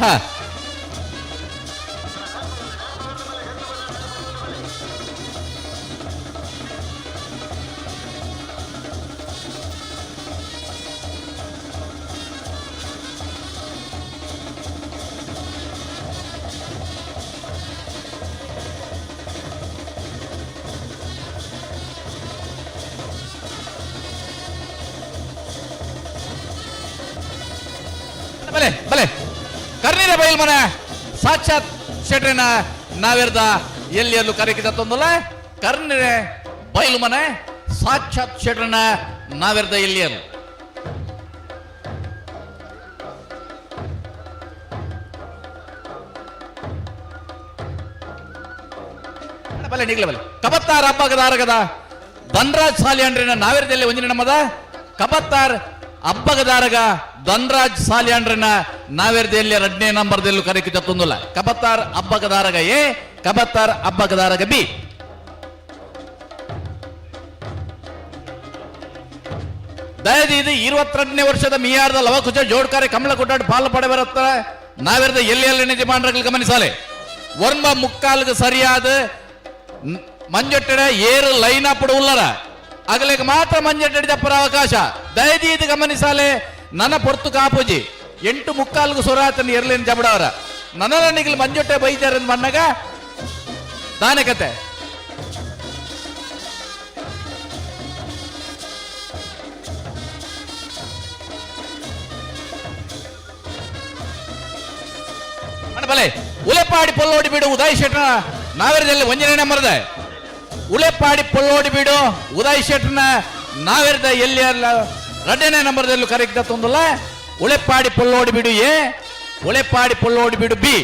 ಹಾ ಬಲೆ ಬಲೆ ಕರ್ನೀರ ಬೈಲ್ ಮನೆ ಸಾಕ್ಷಾತ್ ಶೆಟ್ರಿನ ನಾವೆರ್ದ ಎಲ್ಲಿ ಎಲ್ಲೂ ಕರೆಕಿದ ತೊಂದಲ್ಲ. ಕರ್ನಿರೆ ಬೈಲು ಮನೆ ಸಾಕ್ಷಾತ್ ಶೆಟ್ರನ ನಾವೆರ್ದ ಎಲ್ಲಿ ಎಲ್ಲೂ. ಬಲೆ ನಿಗ್ಲ ಬಲೆ ಕಬತ್ತಾರ್ ಹಬ್ಬಗದಾರಗದ ಧನ್ರಾಜ್ ಸಾಲಿಯಾಂಡ್ರಿನ ನಾವೆರ್ದಲ್ಲಿ ಒಂಜಿನ ನಮ್ಮದ. ಕಬತ್ತಾರ್ ಅಬ್ಬಗದಾರಗ ಧನ್ರಾಜ್ ಸಾಲಿಯಾಂಡ್ರಿನ ನಾವೆರ್ದೆಲ್ಲಿ ಎರಡನೇ ನಂಬರ್ದಲ್ಲೂ ಕರೆಕಿದ್ದ ತೊಂದಲ್ಲ. ಕಬತ್ತಾರ್ ಅಬ್ಬಗದಾರಗ ಎ, ಕಬತ್ತಾರ್ ಅಬ್ಬಗದಾರಗ ಬಿ. ದಯದೀದು 22ನೇ ವರ್ಷದ ಮಿಯಾರ್ದ ಲವಕುಶ ಜೋಡ್ಕಾರೆ ಕಮಲ ಕೊಟ್ಟಾಡ್ ಪಾಲು ಪಡೆ ಬರುತ್ತಾರೆ ನಾವೆರ್ದ ಎಲ್ಲಿ ಎಲ್ಲಿ ನಿಜ ಮಾಡ್ರಗಳು ಗಮನಿಸಾಲೆ. ಒರ್ಮ ಮುಕ್ಕಾಲ್ಗೆ ಸರಿಯಾದ ಮಂಜಟ್ಟಡೆ ಏರು ಲೈನ್ ಅಪ್ಪಡು ಉಲ್ಲರ ಅಗಲಿಗೆ ಮಾತ್ರ ಮಂಜಟ್ಟಡಿ ದಪ್ಪರ ಅವಕಾಶ. ದಯದೀದು ಗಮನಿಸಾಲೆ. ನನ್ನ ಪೊರ್ತು ಕಾಪುಜಿ ಎಂಟು ಮುಕ್ಕಾಲ್ಗು ಸುರಾತನ ಎರ್ಲಿನ ಜಬಡವರ ನನ್ನ ನಿಗಲು ಮಂಜೊಟ್ಟೆ ಬೈದಾರ ಮಣ್ಣಗ ದಾನೆ ಕತೆ. ಅಣ್ಣ ಬಲೆ ಉಲೆಪಾಡಿ ಪೊಲ್ಲೋಡಿ ಬೀಡು ಉದಯ್ ಶೆಟ್ನ ನಾವೆರದಲ್ಲಿ ಒಂಜನೇ ನಂಬರ್ದೆ. ಉಲೆಪಾಡಿ ಪೊಲ್ಲೋಡಿ ಬೀಡು ಉದಯ್ ಶೆಟ್ನ ನಾವೆರದ ಎಲ್ಲಿ ಅಲ್ಲ ಎರಡನೇ ನಂಬರ್ದಲ್ಲೂ ಕರೆಕ್ಟ್ ತೊಂದಲ್ಲ. ಉಳೆಪಾಡಿ ಪೊಲ್ಲೋಡಿ ಬೀಡು ಎ, ಉಳೆಪಾಡಿ ಪೊಲ್ಲೋಡಿ ಬೀಡು ಬಿ.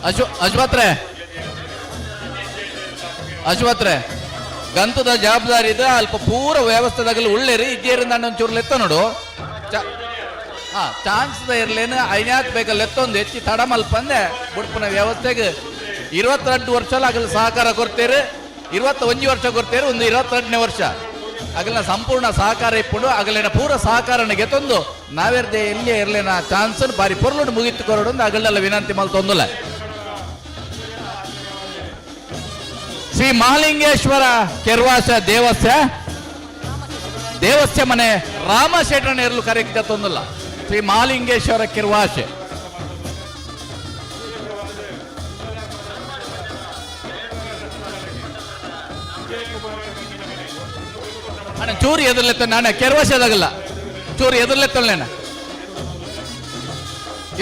ಅಶ್ವತ್ರೆ, ಅಶ್ವತ್ರೆ, ಗಂತದ ಜವಾಬ್ದಾರಿ ಇದೆ. ಅಲ್ಪ ಪೂರ ವ್ಯವಸ್ಥೆದಾಗಲಿ ಉಳ್ಳೇರಿ ಇದ್ದೇರಿಂದ ಒಂಚೂರು ಲೆತ್ತ ನೋಡು. ಹಾ, ಚಾನ್ಸ್ ಇರ್ಲೇನು ಐನ್ಯಾಕ್ ಬೇಕಲ್ಲ ಎತ್ತೊಂದು ಹೆಚ್ಚಿ ತಡ ಮಲ್ಪಂದೆ ಬುಡ್ಪನ ವ್ಯವಸ್ಥೆಗೆ. 22 ವರ್ಷ ಆಗಲು ಸಹಕಾರ ಕೊಡ್ತೇರು. 21 ವರ್ಷ ಕೊಡ್ತೇರು. ಒಂದು 22ನೇ ವರ್ಷ ಅಗಲಿನ ಸಂಪೂರ್ಣ ಸಹಕಾರ ಇಪ್ಪುಂಡು. ಅಗಲಿನ ಪೂರ ಸಹಕಾರನ ಗೆತ್ತೊಂದು ನಾವೇರ್ದೆ ಎಲ್ಲಿ ಇರ್ಲೇನ ಚಾನ್ಸ್ ಬಾರಿ ಪೊರ್ಲುಡು ಮುಗಿತು ಕೊರಡು ಅಗಲೆಲ್ಲ ವಿನಂತಿ ಮಲ್ತೊಂದುಲ್ಲ. ಶ್ರೀ ಮಹಾಲಿಂಗೇಶ್ವರ ಕೆರ್ವಾಸ ದೇವಸ್ಯ ದೇವಸ್ಯ ಮನೆ ರಾಮ ಶೆಟ್ರನ ಇರಲು ಕರೆಕ್ಟ್ ತೊಂದಲ್ಲ. ಶ್ರೀ ಮಹಾಲಿಂಗೇಶ್ವರ ಕಿರ್ವಾಸೆ. ಅಣ್ಣ, ಚೂರು ಎದುರ್ಲೆತ್ತ ನಾನು ಕೆರ್ವಾಸೆದಾಗಲ್ಲ. ಚೂರು ಎದುರ್ಲೆತ್ತಲ್ಲೇನ,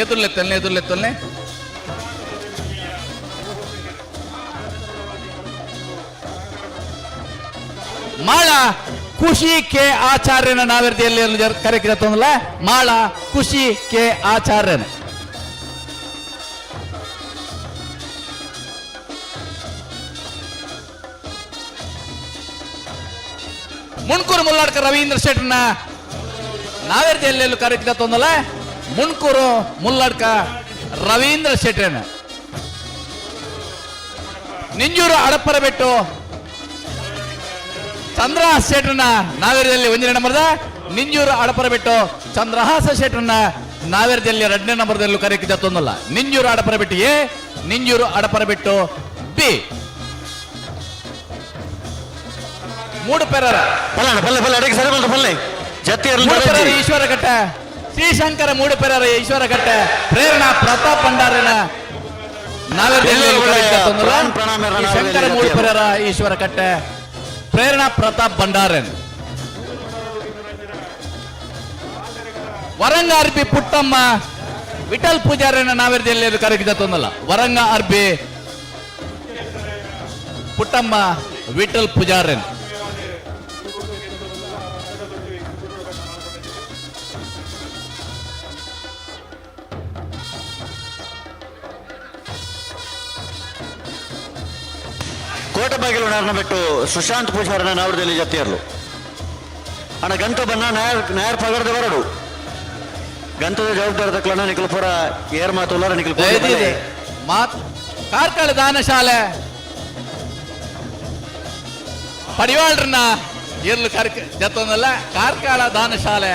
ಎದುರ್ಲೆತ್ತಲ್ನೆ, ಎದುರ್ಲೆತ್ತಲ್ನೆ. ಮಾಳ ಖುಷಿ ಕೆ ಆಚಾರ್ಯನ ನಾವಿರ್ದಿಯಲ್ಲಿ ಕರೆಕ್ಟ್ ತೊಂದಲ್ಲ. ಮಾಳ ಖುಷಿ ಕೆ ಆಚಾರ್ಯನ. ಮುಣ್ಕೂರು ಮುಲ್ಲಾಡ್ಕ ರವೀಂದ್ರ ಶೆಟ್ಟರ್ನ ನಾವೇರ್ದಿಯಲ್ಲಿ ಕರೆಕ್ಟ್ ತೊಂದಲ್ಲ. ಮುಣ್ಕೂರು ಮುಲ್ಲಾಡ್ಕ ರವೀಂದ್ರ ಶೆಟ್ಟರ್ನ. ನಿಂಜೂರು ಅಡಪ್ಪರ ಬೆಟ್ಟು ಚಂದ್ರಹಾಸ ಶೆಟ್ಟರ್ನ ನಾವೇರದಲ್ಲಿ 1ನೇ ನಂಬರ್ದ. ನಿಂಜೂರು ಅಡಪರ ಬೆಟ್ಟು ಚಂದ್ರಹಾಸ ಶೆಟ್ಟರ್ನ ನಾವೇರದಲ್ಲಿ 2ನೇ ನಂಬರ್ದಲ್ಲೂ ಕರೆಕ್ಟ್ ತೊಂದಲ್ಲ. ನಿಂಜೂರು ಅಡಪರ ಬೆಟ್ಟು ಎ, ನಿಂಜೂರು ಅಡಪರ ಬೆಟ್ಟು ಬಿ. ಮೂಡು ಪೆರರ. ಪಲ್ಲಣ ಪಲ್ಲೆ ಪಲ್ಲೆ ಅಡಿಗೆ ಸರಿ ಬಂತು ಪಲ್ಲೆ ಜತ್ತಿ. ಮೂಡುಪೆರರ ಈಶ್ವರಘಟ್ಟ ಶ್ರೀಶಂಕರ, ಮೂಡುಪೆರರ ಈಶ್ವರಘಟ್ಟ ಪ್ರೇರಣಾ ಪ್ರತಾಪ್ ಭಂಡಾರನ ನಾವೇರದಲ್ಲಿ ಕರೆಕ್ಟ್ ತೊಂದಲ್ಲ. ಶ್ರೀಶಂಕರ ಮೂಡುಪೆರರ ಈಶ್ವರಕಟ್ಟೆ ಪ್ರೇರಣಾ ಪ್ರತಾಪ್ ಭಂಡಾರನ್. ವರಂಗ ಅರ್ಬಿ ಪುಟ್ಟಮ್ಮ ವಿಠಲ್ ಪೂಜಾರನ ನಾವೇರದಲ್ಲಿ ಕರಗಿದ ತೊಂದಲ್ಲ. ವರಂಗ ಅರ್ಬಿ ಪುಟ್ಟಮ್ಮ ವಿಠಲ್ ಪೂಜಾರನ್. ಕೋಟೆಬಾಗಿಲು ನಾರನ ಬಿಟ್ಟು ಸುಶಾಂತ್ ಪೂಜಾರನ ನಾವರದಲ್ಲಿ ಜತ್ತಿಯರ್ಲು. ಅಣ್ಣ, ಗಂತ ಬನ್ನ ನಾಯರ್ ನಾಯರ್ ಪಗರದ ಬರಡು ಗಂತದ ಜವಾಬ್ದಾರಿ ತಕ್ಕಲನ ನಿಖಲ್ ಪೂರ ಏರ್ ಮಾತು ನಿಖಲ್. ದಯದೀದೆ ಮಾತ್ ಕಾರ್ಕಳ ದಾನಶಾಲೆ ಪಡಿವಾಳ್ರನ್ನ ಇರ್ಲು ಕರ್ಕ ಜತ್ತೊಂದಲ್ಲ. ಕಾರ್ಕಳ ದಾನಶಾಲೆ.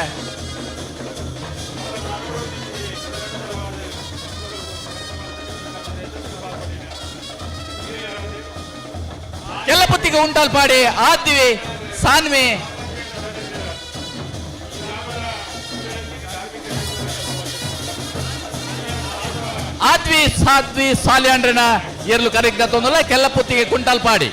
ಕೆಲ್ಲಪುತ್ತಿಗೆ ಉಂಟಾಲ್ಪಾಡಿ ಆದ್ವಿ ಸಾನ್ವಿ. ಆದ್ವಿ ಸಾಧ್ವಿ ಸಾಲ್ಯಾಂಡ್ರನ ಎರ್ಲು ಕರೆಕ್ಟ್ ತೊಂದಲ್ಲ. ಕೆಲ್ಲಪುತ್ತಿಗೆ ಕುಂಟಾಲ್ಪಾಡಿ.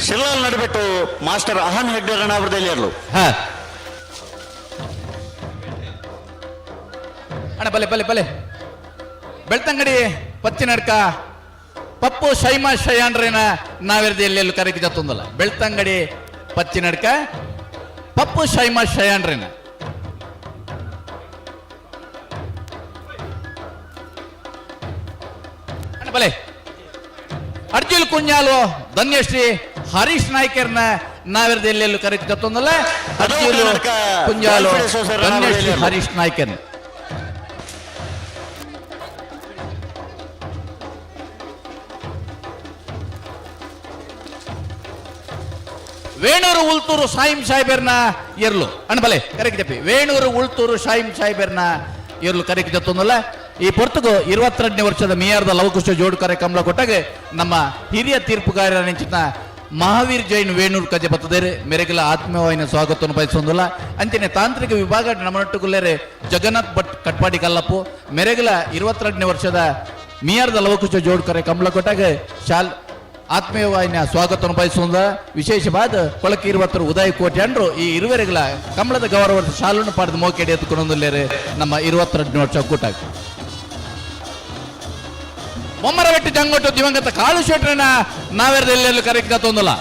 ಶಿಲ್ಲಾಲ್ ನಡುಬಿಟ್ಟು ಮಾಸ್ಟರ್ ಅಹನ್ ಹೆಗ್ಡೆರ ನಾವರದಲ್ಲಿ ಇರಲು. ಹಾ ಅಣ್ಣ, ಬಲೆ ಬಲೆ ಬಲೆ. ಬೆಳ್ತಂಗಡಿ ಪಚ್ಚಿನಡ್ಕ ಪಪ್ಪು ಶೈಮಾ ಶಯಾನ್ರೇನ ನಾವಿರ್ದಿ ಎಲ್ಲೆಲ್ಲೂ ಕರೆಕ್ಟ್ ತೊಂದಲ್ಲ. ಬೆಳ್ತಂಗಡಿ ಪಚ್ಚಿನಡ್ಕ ಪಪ್ಪು ಶೈಮಾ ಶಯಾನ್ರೇನ. ಅಣ್ಣ ಬಲೆ. ಅರ್ಜುಲ್ ಕುಂಜಾಲು ಧನ್ಯಶ್ರೀ ಹರೀಶ್ ನಾಯ್ಕರ್ನ ನಾವಿರ್ದಿ ಎಲ್ಲೆಲ್ಲೂ ಕರೆಕ್ಟ್ ತೊಂದಲ್ಲ. ಅರ್ಜುಲ್ ಕುಂಜಾಲು ಧನ್ಯಶ್ರೀ ಹರೀಶ್ ನಾಯ್ಕರ್ನ. ವೇಣೂರು ಉಳ್ತೂರು ಸಾಯಿಂ ಸಾಹೇಬರ್ನ ಎರ್ಲು. ಅಣ್ಣ ಬಲೆ, ಕರೆಕ್ಟ್ ಜಪ್ಪಿ. ವೇಣೂರು ಉಳ್ತೂರು ಸಾಯಿಂ ಸಾಹೇಬರ್ನ ಎರ್ಲು ಕರೆಕ್ಟ್ ಜತ್ತೊಂದಲ್ಲ. ಈ ಪೊರ್ತುಗು 22ನೇ ವರ್ಷದ ಮಿಯಾರ್ದ ಲವಕುಶ ಜೋಡು ಕಾರ್ಯಕ್ರಮ ಕೊಟ್ಟಾಗ ನಮ್ಮ ಹಿರಿಯ ತೀರ್ಪುಗಾರರ ನೆಂಚಿನ ಮಹಾವೀರ್ ಜೈನ್ ವೇಣೂರು ಕಜೆ ಬತ್ತದೇರೆ ಮೆರೆಗಲ ಆತ್ಮೀಯವಾಯಿನ ಸ್ವಾಗತವನ್ನು ಬಯಸೊಂದಿಲ್ಲ. ಅಂಚನೆ ತಾಂತ್ರಿಕ ವಿಭಾಗ ನಮ್ಮನೊಟ್ಟುಗುಲ್ಲೇರೆ ಜಗನ್ನಾಥ್ ಭಟ್ ಕಟ್ಪಾಡಿ ಕಲ್ಲಪ್ಪು ಮೆರೆಗಲ 22ನೇ ವರ್ಷದ ಮಿಯಾರ್ದ ಲವಕುಶ ಜೋಡ್ ಕಮಲ ಕೊಟ್ಟಾಗ ಶಾಲ್ ಆತ್ಮೀಯವಾಯಿನ ಸ್ವಾಗತವನ್ನು ಬಯಸುವಂದ. ವಿಶೇಷವಾದ ಕೊಳಕಿ ಇರುವತ್ತರು ಉದಯ ಕೋಟೆ ಅಂಡ್ರು ಈ ಇರುವೆರೆಗಳ ಕಮಲದ ಗೌರವ ಶಾಲನ್ನು ಪಾಡದ ಮೋಕೆಡೆ ಎತ್ತುಕೊಂಡೊಂದುಲ್ಲೇರೆ ನಮ್ಮ 22ನೇ ವರ್ಷ ಕೂಟಾಗ. ಬೊಮ್ಮರಬೆಟ್ಟು ಜಂಗೊಟ್ಟು ದಿವಂಗತ ಕಾಳು ಶೆಟ್ರನ ನಾವೆರದಲ್ಲಿ ಕರೆಕ್ಟ್ ತೊಂದಲ್ಲ.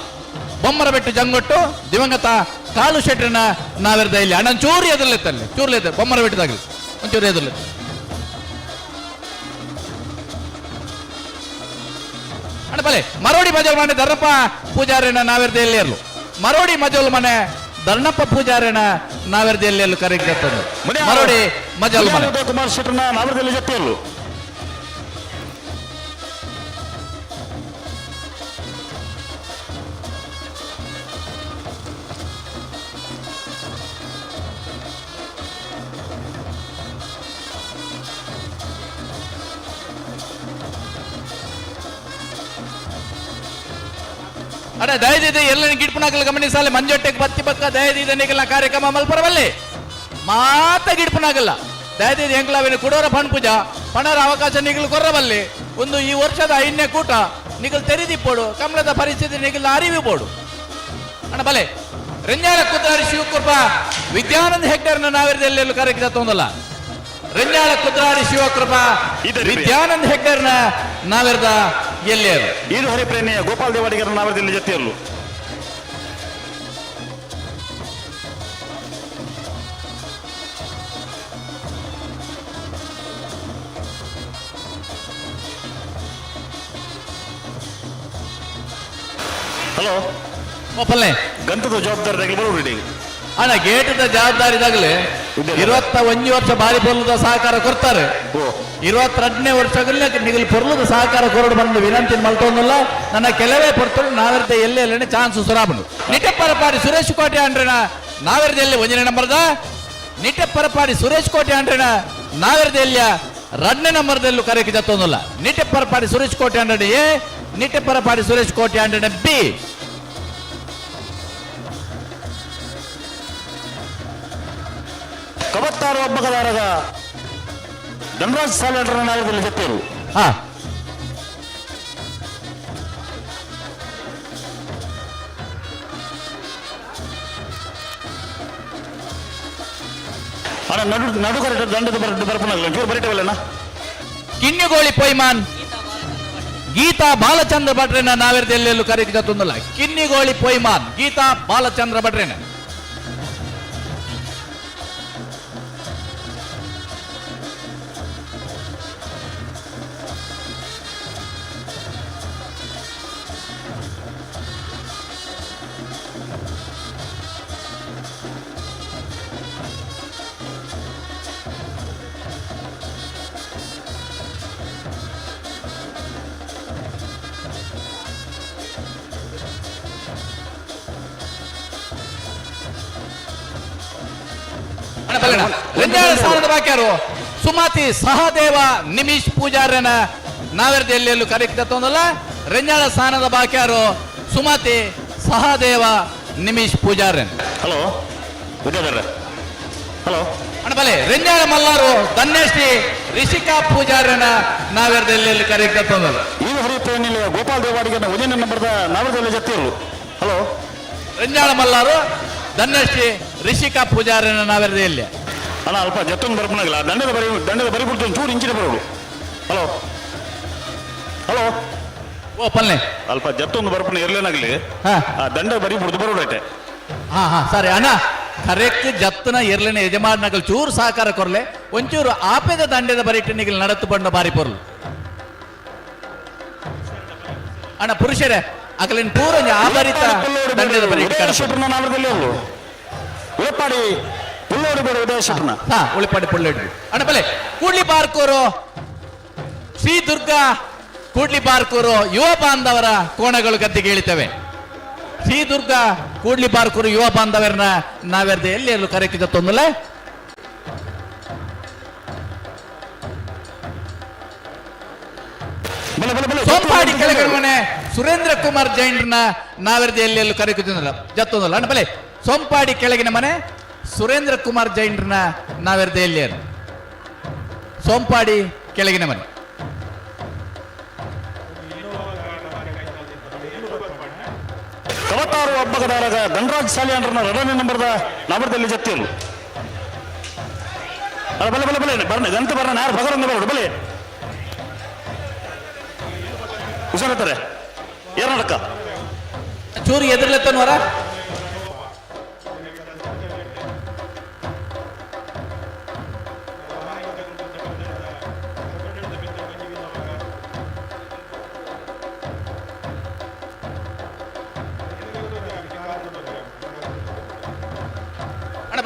ಬೊಮ್ಮರಬೆಟ್ಟು ಜಂಗೊಟ್ಟು ದಿವಂಗತ ಕಾಲು ಶೆಟ್ರನ ನಾವೆರ್ದ ಇಲ್ಲಿ ಅಣ್ಣ ಚೂರು ಎದುರ್ಲೆತ್ತಲ್ಲಿ ಚೂರ್ಲೆತ್ತ ಬೊಮ್ಮರ ಬೆಟ್ಟದಾಗಲಿ ಒಂಚೂರು ಎದುರ್ಲೆತ್ತ. ಅಣ್ಣ ಬಲೆ ಮರೋಡಿ ಮಜಲ್ ಮನೆ ಧರ್ಣಪ್ಪ ಪೂಜಾರಿನ ನಾವೆರ್ದ ಎಲ್ಲಿ ಇರ್ಲು. ಮರೋಡಿ ಮಜಲ್ ಮನೆ ಧರ್ಣಪ್ಪ ಪೂಜಾರಿನ ನಾವೆರ್ದ ಎಲ್ಲಿ ಎಲ್ಲೂ ಕರೆಗೆ ಮರೋಡಿ ಮಜಲ್ ಮನೆ ಉದಯ ಕುಮಾರ್ ಶೆಟ್ಟರ್ನ ನಾವರದಲ್ಲಿ ಜತ್ತಿಯಲ್ಲು. ಅಡ ದಯದಿದೆ ಎಲ್ಲ ಗಿಡ್ಪುನಾಗಲು ಗಮನಿಸಲ್ಲ ಮಂಜೊಟ್ಟೆಗೆ ಬತ್ತಿ ಬಕ್ಕ ದಯದಿದೆ ನಿಗಲ ಕಾರ್ಯಕ್ರಮ ಮಲ್ಪರವಲ್ಲಿ ಮಾತ ಗಿಡ್ಪುನಾಗಲ್ಲ. ದಯದಿದೆ ಎಂಕ್ಲಾವಿನ ಕುಡೋರ ಫಣ್ ಪೂಜಾ ಪಣರ ಅವಕಾಶ ನಿಗಲು ಕೊರ್ರಬಲ್ಲಿ. ಒಂದು ಈ ವರ್ಷದ ಐದನೇ ಕೂಟ ನಿಗಲ್ ತೆರೆದಿಪ್ಪೋಡು, ಕಮಲದ ಪರಿಸ್ಥಿತಿ ನಿಗಲ್ ಅರಿವಿ ಬೋಡು. ಅಣ್ಣ ಬಲೆ ರೆಂಜಾಳ ಕುದ್ರಾರಿ ಶಿವಕೃಪಾ ವಿದ್ಯಾನಂದ ಹೆಗ್ಡರ್ನ ನಾವಿರದಲ್ಲಿ ಕಾರ್ಯಕ್ರಮ ತೊಂದಲ್ಲ. ರೆಂಜಾಳ ಕುದ್ರಾರಿ ಶಿವಕೃಪಾ ಇದರಿ. ವಿದ್ಯಾನಂದ ಹೆಗ್ಡರ್ನ ನಾವಿರದ ಎಲ್ಲಿಯರು. ಇದು ಹರಿಪ್ರೇಮಿಯ ಗೋಪಾಲ್ ದೇವಾಡಿಗರ ನಾವರದಲ್ಲಿ ಜತ್ತಿಯಲ್ಲು. ಹಲೋ. ಒಪ್ಪಲ್ನೆ. ಗಂತದ ಜವಾಬ್ದಾರಿ ಬರೋಡಿ. ಅಣ್ಣ ಗೇಟದ ಜವಾಬ್ದಾರಿದಾಗಲೇ ಉದ್ಯೋಗ. 21 ವರ್ಷ ಬಾರಿ ಪೊರ್ಲದ ಸಹಕಾರ ಕೊಡ್ತಾರೆ. ಓ. 22ನೇ ವರ್ಷದಲ್ಲಿ ನಿಗಲ್ ಪೊರ್ಲದ ಸಹಕಾರ ಕೊರಡು ಬಂದು ವಿನಂತಿ ಮಲ್ತೊಂದಲ್ಲ. ನನ್ನ ಕೆಲವೇ ಪೊರ್ತರು ನಾವೆರ್ದ ಎಲ್ಲೆ ಎಲ್ಲೆ ಚಾನ್ಸ್ ಸುರಾಬನು. ನಿಟ್ಟೆಪ್ಪರಪಾಡಿ ಸುರೇಶ್ ಕೋಟೆ ಅಂಡ್ರನ ನಾವೆರ್ದ ಎಲ್ಲಿ ಒಂದನೇ ನಂಬರ್ದ. ನಿಟ್ಟೆಪ್ಪರಪಾಡಿ ಸುರೇಶ್ ಕೋಟೆ ಅಂಡ್ರನ ನಾವೆರ್ದ ಎಲ್ಲಿಯ ಎರಡನೇ ನಂಬರ್ದಲ್ಲೂ ಕರೆಗೆ ಜತ್ತೊಂದಲ್ಲ. ನಿಟ್ಟೆಪ್ಪರಪಾಡಿ ಸುರೇಶ್ ಕೋಟೆ ಅಂಡ್ರನ ಎ, ನಿಟ್ಟೆಪ್ಪರಪಾಡಿ ಸುರೇಶ್ ಕೋಟೆ ಅಂಡ್ರನ ಬಿ. ಕಬತ್ತಾರು ಹಬ್ಬಕದಾರಗ ಧನರಾಜ್ ಸಾಲಂಡ್ರನ ನಾವರದಲ್ಲಿ ಜತ್ತಿಯಲ್ಲು. ಹಾ. ಅಣ್ಣ ನಡು ನಡುಕರ ದಂಡದ ಬರ ಬರಪನಾಗಲ್ಲ ಚೂರು ಬರಿಟವಲ್ಲಣ್ಣ. ಕಿನ್ನಿಗೋಳಿ ಪೊಯ್ಮಾನ್ ಗೀತಾ ಬಾಲಚಂದ್ರ ಭಟ್ರೆನ ನಾವೆರ್ದ ಎಲ್ಲೆಲ್ಲೂ ಕರೆಗೆ ಜತ್ತೊಂದಲ್ಲ. ಕಿನ್ನಿಗೋಳಿ ಪೊಯ್ಮಾನ್ ಗೀತಾ ಬಾಲಚಂದ್ರ ಭಟ್ರೆನ. ಅಣ್ಣ ಬಲ್ಲಣ್ಣ. ರೆಂಜಾಳ ಸ್ಥಾನದ ಬಾಕ್ಯಾರು ಸುಮತಿ ಸಹದೇವ ನಿಮಿಷ್ ಪೂಜಾರ್ಯನ ನಾವೆರ್ದ ಎಲ್ಲೆಲ್ಲೂ ಕರೆಗೆ ಜತ್ತೊಂದಲ್ಲ. ರೆಂಜಾಳ ಸ್ಥಾನದ ಬಾಕ್ಯಾರು ಸುಮತಿ ಸಹದೇವ ನಿಮಿಷ್ ಪೂಜಾರ್ಯನ್. ಹಲೋ ವಿದ್ಯಾಧರ. ಹಲೋ. ಅಣ್ಣ ಬಲೆ ರೆಂಜಾಳ ಮಲ್ಲಾರು ಧನ್ಯಶ್ರೀ ರಿಷಿಕಾ ಪೂಜಾರ್ಯನ ನಾವೆರ್ದ ಎಲ್ಲೆಲ್ಲಿ ಕರೆಗೆ ಜತ್ತೊಂದಲ್ಲ. ಈ ಹರಿಪ್ರೇಮಿಯ ಗೋಪಾಲ್ ದೇವಾಡಿಗನ ಒಂದನೇ ನಂಬರ್ದ ನಾವರದಲ್ಲಿ ಜತ್ತಿಯಲ್ಲು. ಹಲೋ. ರೆಂಜಾಳ ಮಲ್ಲಾರು ಧನ್ಯಶ್ರೀ ರಿಷಿಕಾ ಪೂಜಾರ್ಯನ ನಾವೆರ್ದ ಎಲ್ಲಿ. ಅಣ್ಣ ಅಲ್ಪ ಜತ್ತೊಂದು ಬರಪನಾಗಲ್ಲ ದಂಡದ ಬರಿ ದಂಡದ ಬರಿ ಬಿಡ್ತು ಚೂರು ಇಂಚಿನ ಬರೋಡು. Hello hello. ಓ ಪಲ್ನೆ. ಅಲ್ಪ ಜತ್ತೊಂದು ಬರಪನ ಇರ್ಲೇನಾಗ್ಲಿ. ಹಾ. ಆ ದಂಡ ಬರಿ ಬಿಡ್ದು ಬರೋಡು ಐತೆ. ಹಾ ಹಾ ಸರಿ ಅಣ್ಣ. ಕರೆಕ್ಟ್ ಜತ್ತನ ಇರ್ಲೇನೆ ಯಜಮಾನಗಳು ಚೂರು ಸಹಕಾರ ಕೊರ್ಲೆ ಒಂಚೂರು ಆಪೆದ ದಂಡೆದ ಬರಿಟ್ಟನಿಗೆ ನಡತು ಬಂಡ ಬಾರಿ ಪೊರ್ಲು. ಅಣ್ಣ ಪುರುಷರೇ ಅಗಲಿನ ಪೂರ ಒಂಜಿ ಆಭರಿತ ದಂಡೆದ ಬರಿಟ್ಟು ಉದಯ ಕಡಪು. ಶೆಟ್ಟರ್ನ ನಾವರದಲ್ಲಿ ಅಲ್ಲು ಉಳಪಾಡಿ ಪುಲ್ಲೋಡು ಬೇಡ ಉದಯ ಶೆಟ್ಟರ್ನ. ಹಾ ಉಳಿಪಾಡಿ ಪುಳ್ಳೆಡ್ಡು. ಅಣ್ಣ ಬಲೆ ಕೂಡ್ಲಿ ಬಾರ್ಕೂರು ಶ್ರೀ ದುರ್ಗಾ ಕೂಡ್ಲಿ ಬಾರ್ಕೂರು ಯುವ ಬಾಂಧವರ ಕೋಣಗಳು ಗದ್ದೆಗೆ ಇಳಿತವೆ. ಶ್ರೀ ದುರ್ಗಾ ಕೂಡ್ಲಿ ಬಾರ್ಕೂರು ಯುವ ಬಾಂಧವರನ್ನ ನಾವೆರ್ದ ಎಲ್ಲಿ ಎಲ್ಲೂ ಕರೆಕ್ಕಿದ ತೊಂದಲೆ. ಬಲೆ ಬಲೆ ಬಲೆ. ಸೋಂಪಾಡಿ ಕೆಳಗಡೆ ಸುರೇಂದ್ರ ಕುಮಾರ್ ಜೈನ್ರನ್ನ ನಾವೆರ್ದ ಎಲ್ಲಿ ಎಲ್ಲೂ ಕರೆಕ್ಕಿದ ಜತ್ತೊಂದಲ್ಲ. ಅಣ್ಣ ಬಲೆ ಸೋಂಪಾಡಿ ಕೆಳಗಿನ ಮನೆ ಸುರೇಂದ್ರ ಕುಮಾರ್ ಜೈನ್ರನ್ನ ನಾವೆರ್ದ ಎಲ್ಲಿ ಸೋಂಪಾಡಿ ಕೆಳಗಿನ ಮನೆ. ಕವತಾರು ಹಬ್ಬಕದಾರಗ ಧನರಾಜ್ ಸಾಲಿಯನ್ರನ್ನ ಎರಡನೇ ನಂಬರ್ದ ನಾವರದಲ್ಲಿ ಜತ್ತಿಯಲ್ಲು. ಅಲ್ಲ ಬಲೆ ಬಲೆ ಬಲೆ ಬರ್ನ ಗಂತ ಬರ್ನ ಯಾರು ಬಗರಂದ ಬರೋಡು ಬಲೆ ಹುಷಾರತ್ತಾರೆ ಏರ್ನಡಕ್ಕ. ಚೂರು ಎದುರ್ಲೆತ್ತನ್ವರ.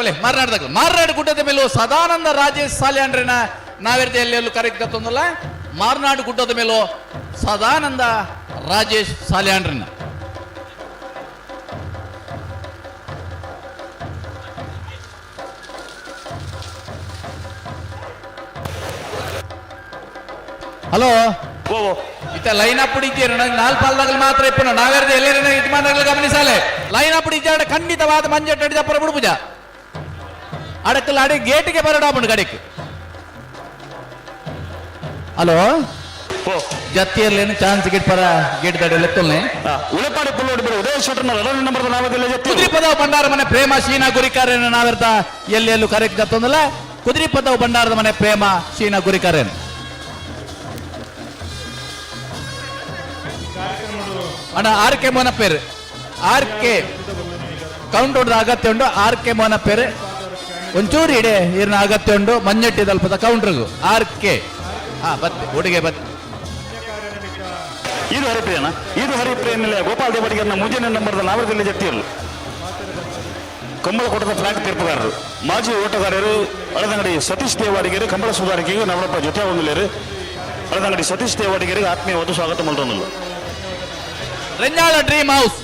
ಬಲೆ ಮಾರ್ನಾಡ್ದಾಗ ಮಾರ್ನಾಡು ಗುಡ್ಡದ ಮೇಲೂ ಸದಾನಂದ ರಾಜೇಶ್ ಸಾಲ್ಯಾಂಡ್ರಿನ ನಾವೆರ್ದ ಎಲ್ಲೆಲ್ಲೂ ಕರೆಕ್ಟ್ ತಂದಲ್ಲ. ಮಾರ್ನಾಡು ಗುಡ್ಡದ ಮೇಲೂ ಸದಾನಂದ ರಾಜೇಶ್ ಸಾಲ್ಯಾಂಡ್ರಿನ. ಹಲೋ, ಇತ್ತ ಲೈನ್ ಅಪ್ ಇದ್ದೀರ ನಾಲ್ ಪಾಲ್ದಾಗ ಮಾತ್ರ ಇಪ್ಪನ ನಾವೆರ್ದ ಎಲ್ಲೆರ ಯಜಮಾನಗಳು ಗಮನಿಸಾಲೆ. ಲೈನ್ ಅಪ್ ಇದ್ದಾಡ ಖಂಡಿತವಾದ ಮಂಜೆಟ್ ಅಡಿದಪ್ಪರ ಬಿಡುಪುಜ ಅಡಕಲ್ ಅಡಿ ಗೇಟ್ಗೆ ಬರಡಾಪುಂಡು ಕಡೆಕ್. ಹಲೋ, ಜತ್ತಿಯಲ್ಲೇನು ಚಾನ್ಸ್ ಗೇಟ್ ಪರ ಗೇಟ್ ದಡಿ ಲೆತ್ತೊಲ್ನೆ. ಉಳಪಾಡಿ ಪುಲ್ಲೋಡಿ ಬಿಡು ಉದಯ ಶೆಟ್ಟರ್ನ ಎರಡನೇ ನಂಬರ್ದ ನಾವದಲ್ಲಿ ಜತ್ತಿ. ಕುದ್ರಿ ಪದವು ಭಂಡಾರ ಮನೆ ಪ್ರೇಮ ಶೀನಾ ಗುರಿಕಾರೇನ ನಾವೆರ್ದ ಎಲ್ಲಿ ಎಲ್ಲೂ ಕರೆಕ್ಟ್ ಜತ್ತೊಂದಲ್ಲ. ಕುದ್ರಿ ಪದವು ಭಂಡಾರದ ಮನೆ ಪ್ರೇಮ ಶೀನಾ ಗುರಿಕಾರೇನ. ಅಣ್ಣ ಆರ್ ಕೆ ಮೋನಪ್ಪೇರು, R K count ಹೊಡೆದ ಅಗತ್ಯ ಉಂಟು. ಆರ್ ಕೆ ಮೋನಪ್ಪೇರು ಒಂಚೂರು ಇಡೆ ಇರ್ನ ಅಗತ್ಯ ಉಂಟು. ಮಂಜಟ್ಟಿ ತಲುಪದ ಕೌಂಟ್ರಿಗು ಆರ್ ಕೆ. ಹಾ ಬತ್ತೆ ಹುಡುಗೆ ಬತ್ತೆ. ಇದು ಹರಿಪ್ರಿಯನ, ಇದು ಹರಿಪ್ರಿಯ ನಿಲಯ ಗೋಪಾಲ್ ದೇವಡಿಗರನ್ನ ಮುಂಜಾನೆ ನಂಬರ್ದ ನಾವದಲ್ಲಿ ಜತ್ತಿಯರು. ಕಂಬಳಕೋಟದ ಫ್ಲಾಗ್ ತೀರ್ಪುಗಾರರು ಮಾಜಿ ಓಟಗಾರರು ಅಳದಂಗಡಿ ಸತೀಶ್ ದೇವಾಡಿಗರು ಕಂಬಳ ಸುಧಾರಿಕೆಗೆ ನವರಪ್ಪ ಜೊತೆ ಹೊಂದಲೇರು. ಅಳದಂಗಡಿ ಸತೀಶ್ ದೇವಾಡಿಗರಿಗೆ ಆತ್ಮೀಯವಾದ ಸ್ವಾಗತ ಮಲ್ತೊಂದಲ್ಲ. ರೆಂಜಾಳ ಡ್ರೀಮ್ ಹೌಸ್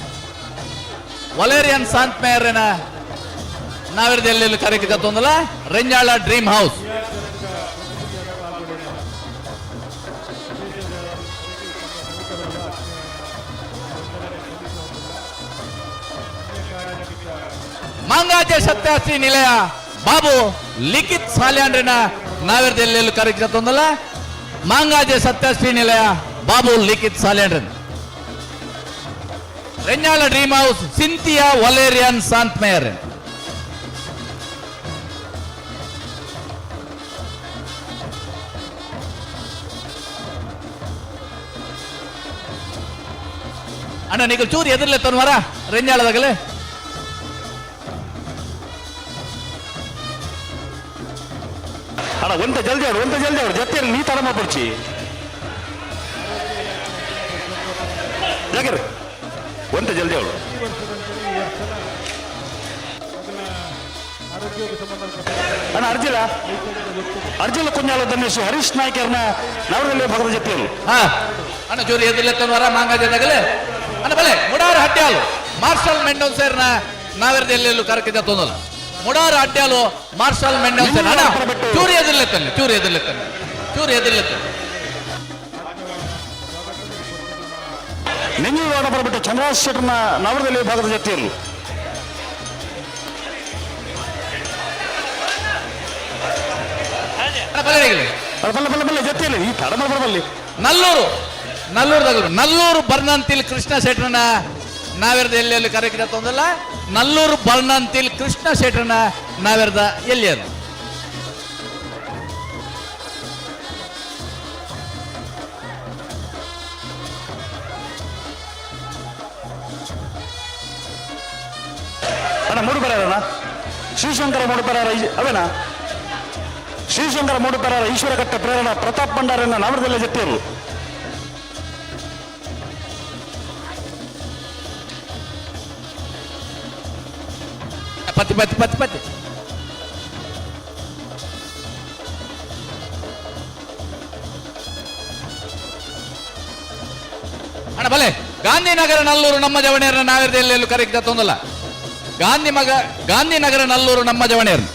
ವಲೇರಿಯನ್ ಸಾಂತ್ ಮೇಯರ್ನ ನಾವಿರದಲ್ಲಿ ಕರೆಗೆ ಜತ್ತೊಂದಲ್ಲ. Renjala dream house. ಮಂಗಾಜೆ ಸತ್ಯಾಶ್ರೀ ನಿಲಯ ಬಾಬು ಲಿಖಿತ್ ಸಾಲ್ಯಾಂಡ್ರಿನ ನಾವಿರದಲ್ಲಿ ಕರೆಗೆ ಜತ್ತೊಂದಲ್ಲ. ಮಾಂಗಾಜೆ ಸತ್ಯಶ್ರೀ ನಿಲಯ ಬಾಬು ಲಿಖಿತ್ ಸಾಲ್ಯಾಂಡ್ರಿನ. Renjala dream house Cynthia Valerian ಸಾಂತ್ mayor. ಅಣ್ಣ ನೀವು ಚೂರು ಎದುರ್ಲೆ ತನ್ವಾರ ರೆಂಜಾಳದಾಗಲೇ. ಅಣ್ಣ ಒಂತ ಜಲ್ದಿ ಅವಳು, ಒಂತ ಜಲ್ದಿ ಅವಳು ಜತ್ತಿಯಲ್ಲಿ ನೀ ತಡ ಮಾಡ್ಬಿಡ್ಚಿ ಜಾಕಿರ್, ಒಂತ ಜಲ್ದಿ ಅವಳು. ಅಣ್ಣ ಅರ್ಜಿಲ ಅರ್ಜಿಲ ಕುഞ്ഞಾಲ ಧನ್ಯೇಶ್ ಹರೀಶ್ ನಾಯ್ಕರ್ನ ನವರದಲ್ಲಿ ಭಾಗದ ಜತ್ತಿಯರು. ಹಾ ಅಣ್ಣ ಚೂರು ಎದುರ್ಲೆ ತನ್ವಾರ ಮಾಂಗಾಜದಾಗಲೇ. ಅಣ್ಣ ಬಲೆ ಮುಡಾರ ಹಟ್ಯಾಲು ಮಾರ್ಷಲ್ ಮೆಂಡೋನ್ಸರ್ನ ನಾವೆರ್ದ ಎಲ್ಲೆಲ್ಲೂ ಕರಕಿದ ತೊಂದಲ್ಲ. ಮುಡಾರ ಅಡ್ಡಾಲು ಮಾರ್ಷಲ್ ಮೆಂಡೋನ್ಸರ್. ಅಣ್ಣ ಚೂರು ಎದುರ್ಲೆ ತನ್ನಿ, ಚೂರು ಎದುರ್ಲೆ ತನ್ನಿ, ಚೂರು ಎದುರ್ಲೆ ತನ್ನಿ. ನೆಂಜುವಾಡ ಬರಬಿಟ್ಟು ಚಂದ್ರರಾಜ್ ಶೆಟ್ಟರ್ನ ನವರದಲ್ಲಿ ಭಾಗದ ಜತ್ತಿಯರು. ಅಣ್ಣ ಬಲೆ ಈಗಲೇ. ಬಲ್ಲ ಬಲ್ಲ ಬಲ್ಲ ಜತ್ತಿಯಲ್ಲಿ ಈ ತಡ ಬರಬಲ್ಲಿ. ನಲ್ಲೂರು ನಲ್ಲೂರು ತಗಲು ನಲ್ಲೂರು ಬರ್ನಂತಿಲ್ ಕೃಷ್ಣ ಶೆಟ್ರನ ನಾವೆರ್ದ ಎಲ್ಲೆಲ್ಲಿ ಕರೆಕಿದ ತೊಂದಲ್ಲ. ನಲ್ಲೂರು ಬರ್ನಂತಿಲ್ ಕೃಷ್ಣ ಶೆಟ್ರನ ನಾವೆರ್ದ ಎಲ್ಲಿ ಅದು. ಅಣ್ಣ ಮೂಡುಬರಾರಣ್ಣ ಶ್ರೀಶಂಕರ ಮೂಡುಬರಾರ ಅವೇನಾ ಶ್ರೀಶಂಕರ ಮೂಡುಬರಾರ ಈಶ್ವರಘಟ್ಟ ಪ್ರೇರಣ ಪ್ರತಾಪ್ ಭಂಡಾರನ್ನ ನವರದಲ್ಲಿ ಜತ್ತಿಯರು. ಪತಿ ಪತಿ ಪತಿ ಪತಿ. ಅಣ್ಣ ಬಲೆ ಗಾಂಧಿನಗರ ನಲ್ಲೂರು ನಮ್ಮ ಜವಣಿಯರನ್ನ ನಾವೆರ್ದ ಎಲ್ಲೆಲ್ಲೂ ಕರೆಕಿದ ತೊಂದಲ್ಲ. ಗಾಂಧಿ ಮಗ ಗಾಂಧಿನಗರ ನಲ್ಲೂರು ನಮ್ಮ ಜವಣಿಯರನ್ನ.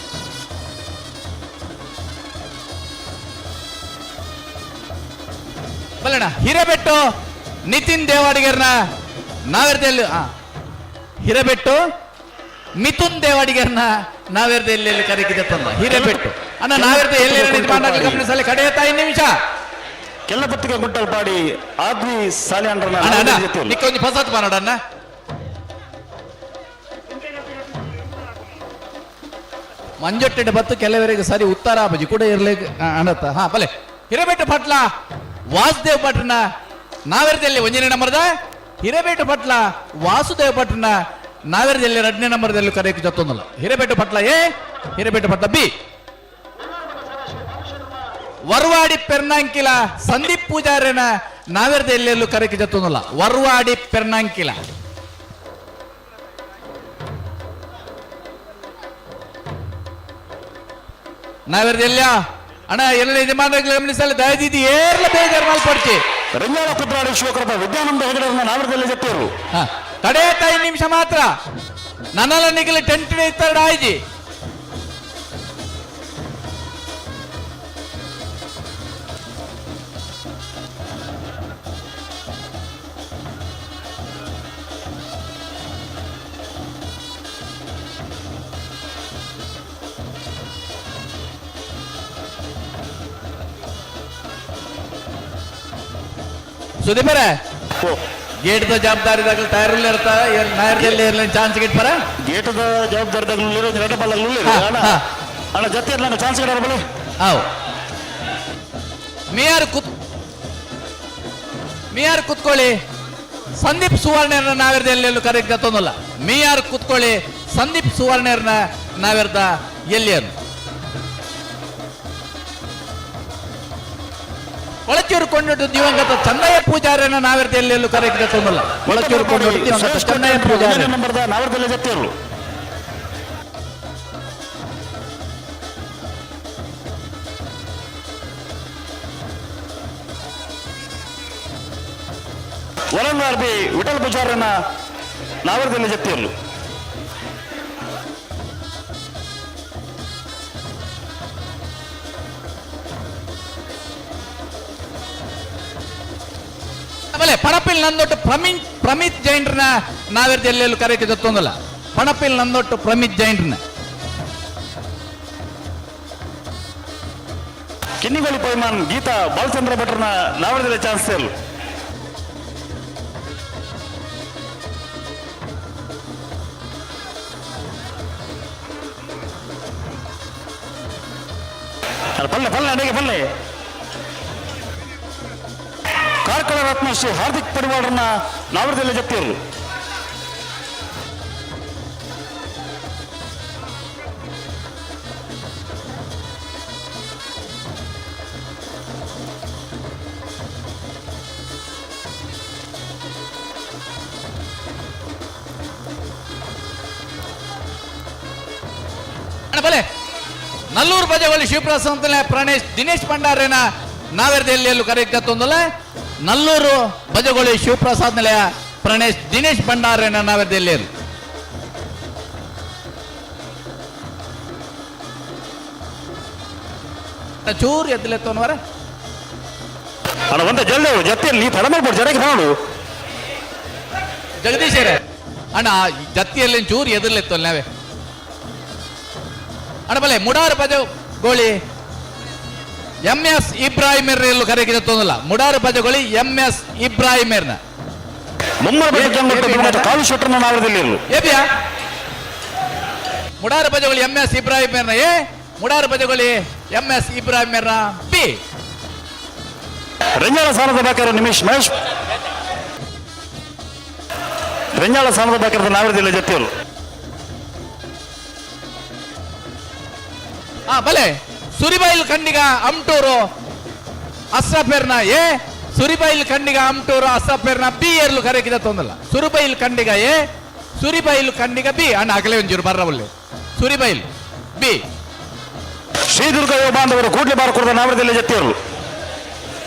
ಬಲ್ಲಣ್ಣ ಹಿರೇಬೆಟ್ಟು ನಿತಿನ್ ದೇವಾಡಿಗರ್ನ ನಾವೆರ್ದ ಎಲ್ಲಿ ಹಿರೇಬೆಟ್ಟು ಮಿಥುನ್ ದೇವಾಡಿಗರ್ನ ನಾವೆರ್ದ ಎಲ್ಲೆಲ್ಲಿ ಕರೆಕಿದ ತಂದ ಹಿರೇಬೆಟ್ಟು. ಅಣ್ಣ ನಾವೆರ್ದ ಎಲ್ಲೆಲ್ಲಿ ಗಮನಿಸಲಿ ಕಡೆಯ ತಾಯಿ ನಿಮಿಷ. ಕೆಲ್ಲಪತ್ತಿಗೆ ಗುಂಟಲ್ಪಾಡಿ ಆದ್ವಿ ಸಾಲ್ಯಾಂಡ್ರನ್ನ ಅಣ್ಣ ಅಣ್ಣ ನವರದಲ್ಲಿ ಜತ್ತಿಯರು. ನಿಕ್ಕೊಂಜಿ ಫಸತ್ ಮಾನಾಡಣ್ಣ. ಮಂಜೊಟ್ಟೆಡೆ ಬತ್ತು ಕೆಲವರಿಗೆ ಸರಿ ಉತ್ತರ ಬಜಿ ಕೂಡ ಇರ್ಲಿ ಅಣ್ಣತ್ತ. ಹಾ ಬಲೆ ಹಿರೇಬೆಟ್ಟು ಪಟ್ಲ ವಾಸುದೇವ್ ಭಟ್ರನ ನಾವೆರದಲ್ಲಿ ಒಂದನೇ ನಂಬರ್ದ. ಹಿರೇಬೆಟ್ಟು ಪಟ್ಲ ವಾಸುದೇವ್ ಭಟ್ರನ ನಾವೆರದಲ್ಲಿ ಎರಡನೇ ನಂಬರ್ದಲ್ಲಿ ಕರೆಯಕ್ಕೆ ಜೊತ್ತೊಂದಲ್ಲ. ಹಿರೇಬೆಟ್ಟು ಪಟ್ಲ ಎ, ಹಿರೇಬೆಟ್ಟು ಪಟ್ಲ ಬಿ. ವರ್ವಾಡಿ ಪೆರ್ನಾಂಕಿಲ ಸಂದೀಪ್ ಪೂಜಾರ್ಯನ ನಾವೆರದ ಎಲ್ಲೆಲ್ಲೂ ಕರೆಯಕ್ಕೆ ಜೊತ್ತೊಂದಲ್ಲ. ವರ್ವಾಡಿ ಪೆರ್ನಾಂಕಿಲ. ನಾವೆರ್ದೆಲ್ಲ ಅಣ್ಣ ಎಲ್ಲ ಯಜಮಾನರಿಗೆ ಗಮನಿಸಲ್ಲ, ದಯದಿದ್ದು ಏರ್ಲ ಬೇಜಾರು ಮಲ್ಪಡ್ಚಿ. ರಂಜಾಳ ಕುದ್ರಾಡಿ ಶಿವಕೃಪ ವಿದ್ಯಾನಂದ ಹೆಗಡೆಯವ್ರನ್ನ ನಾವರದಲ್ಲಿ ಜತ್ತಿಯರು. ಹಾ, ಕಡೆಯ 5 ನಿಮಿಷ ಮಾತ್ರ. ನನ್ನಲ್ಲ ನಿಗಲಿ ಟೆಂಟ್ ಇತ್ತರ ಆಯ್ಜಿ. ಸುದೀಪರೇ, ಗೇಟ್ದ ಜವಾಬ್ದಾರಿ ದಾಖಲು ತಯಾರಿಲ್ಲ ಇರ್ತ ನಾಯರ್ದಲ್ಲಿ ಇರ್ಲಿ ಚಾನ್ಸ್ ಗಿಟ್ ಪರ. ಗೇಟದ ಜವಾಬ್ದಾರಿ ರೆಡ್ ಬಲ್ಲ. ಹಾ, ಅಣ್ಣ. ಹಾ. ಅಣ್ಣ, ಜತ್ತಿಯರ್ಲ ಚಾನ್ಸ್ ಗಿಡ ಬಲ್ಲಿ. ಆವ್ ಮೇಯರ್ ಮೇಯರ್ ಕುತ್ಕೊಳ್ಳಿ. ಸಂದೀಪ್ ಸುವರ್ಣರ್ನ ನಾವೆರ್ದ ಎಲ್ಲೆಲ್ಲೂ ಕರೆಕ್ಟ್ ತೊಂದಲ್ಲ. ಮೇಯರ್ ಕುತ್ಕೊಳ್ಳಿ. ಸಂದೀಪ್ ಸುವರ್ಣರ್ನ ನಾವೆರ್ದ ಎಲ್ಲಿಯರು? ಕೊಳಚೂರು ಕೊಂಡೊಟ್ಟು ದಿವಂಗತ ಚಂದಯ್ಯ ಪೂಜಾರಿಯನ್ನ ನಾವೆರ್ದ ಎಲ್ಲೆಲ್ಲೂ ಕರೆಕ್ಟ್ ತೊಂದಲ್ಲ. ಕೊಳಚೂರು ಕೊಂಡೊಟ್ಟು ದಿವಂಗತ ಚಂದಯ್ಯ ಪೂಜಾರಿ. ನಂಬರ್ದ ನಾವರದಲ್ಲಿ ಜತ್ತಿಯರ್ಲು. ವರಂಗಾರ್ ಬಿ ವಿಠಲ್ ಪೂಜಾರನ್ನ ನಾವರದಲ್ಲಿ ಜತ್ತಿಯರ್ಲು. ಆಮೇಲೆ ಪಣಪಿಲ್ ನಂದೊಟ್ಟು ಪ್ರಮಿತ್ ಜೈನ್ರನ್ನ ನಾವೆರ್ದ ಎಲ್ಲೆಲ್ಲೂ ಕರೆಕ್ಕೆ ತೊಂದಲ್ಲ. ಪಣಪಿಲ್ ನಂದೊಟ್ಟು ಪ್ರಮಿತ್ ಜೈನ್ರನ್ನ. ಕಿನ್ನಿಗೋಳಿ ಪೈಮಾನ್ ಗೀತಾ ಬಾಲಚಂದ್ರ ಭಟ್ರನ್ನ ನಾವರದಲ್ಲಿ ಚಾನ್ಸ್ ಸೇರ್ಲು. ಪಲ್ಲೆ ಪಲ್ಲೆ ಅಡಿಗೆ ಪಲ್ಲೆ. ಕಾರ್ಕಳ ರತ್ನಶ್ರೀ ಹಾರ್ದಿಕ್ ಪಡಿವಾಳರನ್ನ ನಾವರದಲ್ಲಿ ಜಪ್ತಿಯರ್ಲು. ಅಣ್ಣ ಬಲೆ. ನಲ್ಲೂರು ಬಜೆಗಳು ಶಿವಪ್ರಸಾದ್ ಅಂತಲೇ ಪ್ರಣೇಶ್ ದಿನೇಶ್ ಭಂಡಾರೇನ ನಾವೆರ್ದ ಎಲ್ಲೆಲ್ಲೂ ಕರೆಕ್ಟ್ ತೊಂದಲ್ಲ. ನಲ್ಲೂರು ಬಜಗೋಳಿ ಶಿವಪ್ರಸಾದ್ ನಿಲಯ ಪ್ರಣೇಶ್ ದಿನೇಶ್ ಭಂಡಾರೇನ ನಾವೆರ್ದ ಎಲ್ಲೆಲ್ಲೂ. ಚೂರು ಎದ್ದಲೆತ್ತವನವರ. ಅಣ್ಣ, ಒಂದ ಜಲ್ದಿ ಜತ್ತಿಯಲ್ಲಿ ತಡ ಮಾಡ್ಬೋದು ಜರಗೆ ಮಾಡು. ಜಗದೀಶರೇ, ಅಣ್ಣ, ಜತ್ತಿಯಲ್ಲಿ ಚೂರು ಎದುರ್ಲೆತ್ತಲ್ಲ ನಾವೇ. ಅಣ್ಣ ಬಲೆ. ಮುಡಾರು ಬಜ ಗೋಳಿ ಎಂ ಎಸ್ ಇಬ್ರಾಹಿಮೇರ್ ಎಲ್ಲೂ ಕರೆಗೆ ತೊಂದಲ್ಲ. ಮುಡಾರು ಬಜಗೋಳಿ ಎಂ ಎಸ್ ಇಬ್ರಾಹಿಮೇರ್ನ. ಮುಮ್ಮರ ಬಜೆ ಕಾಲು ಶೆಟ್ಟರ್ನ ನಾವರದಲ್ಲಿ ಇರಲು. ಏಬಿಯಾ ಮುಡಾರು ಬಜಗೋಳಿ ಎಂ ಎಸ್ ಇಬ್ರಾಹಿಮೇರ್ನ A, Mudaru Bajagoli M S ಇಬ್ರಾಹಿಮೇರ್ನ ಬಿ. ರಂಜಾಳ ಸಾಲದ ಬಾಕರ ನಿಮಿಷ್ ಮಹೇಶ್ ರಂಜಾಳ ಸಾಲದ ಬಾಕರದ ನಾವರದಲ್ಲಿ ಜತ್ತಿಯರು. ಆ ಬಲೆ. ಸುರಿಬೈಲ್ ಖಂಡಿಗ ಅಮ್ಟೂರು ಅಸ್ರಪೇರ್ನ ಎ, ಸುರಿಬೈಲ್ ಖಂಡಿಗ ಅಮ್ಟೂರು ಅಸ್ರಪೇರ್ನ ಬಿ ಏರ್ಲು ಕರೆಕಿದ ತೊಂದಲ್ಲ. ಸುರಿಬೈಲ್ ಖಂಡಿಗ ಎ, ಸುರಿಬೈಲ್ ಖಂಡಿಗ ಬಿ. ಅಣ್ಣ, ಅಗಲೇ ಒಂಚೂರು ಬರ್ರವಲ್ಲಿ. ಸುರಿಬೈಲ್ ಬಿ. ಶ್ರೀದುರ್ಗ ಯುವ ಬಾಂಧವರು ಕೂಡ್ಲಿ ಬಾರಕುರದ ನಾವರದಲ್ಲಿ ಜತ್ತಿಯರು.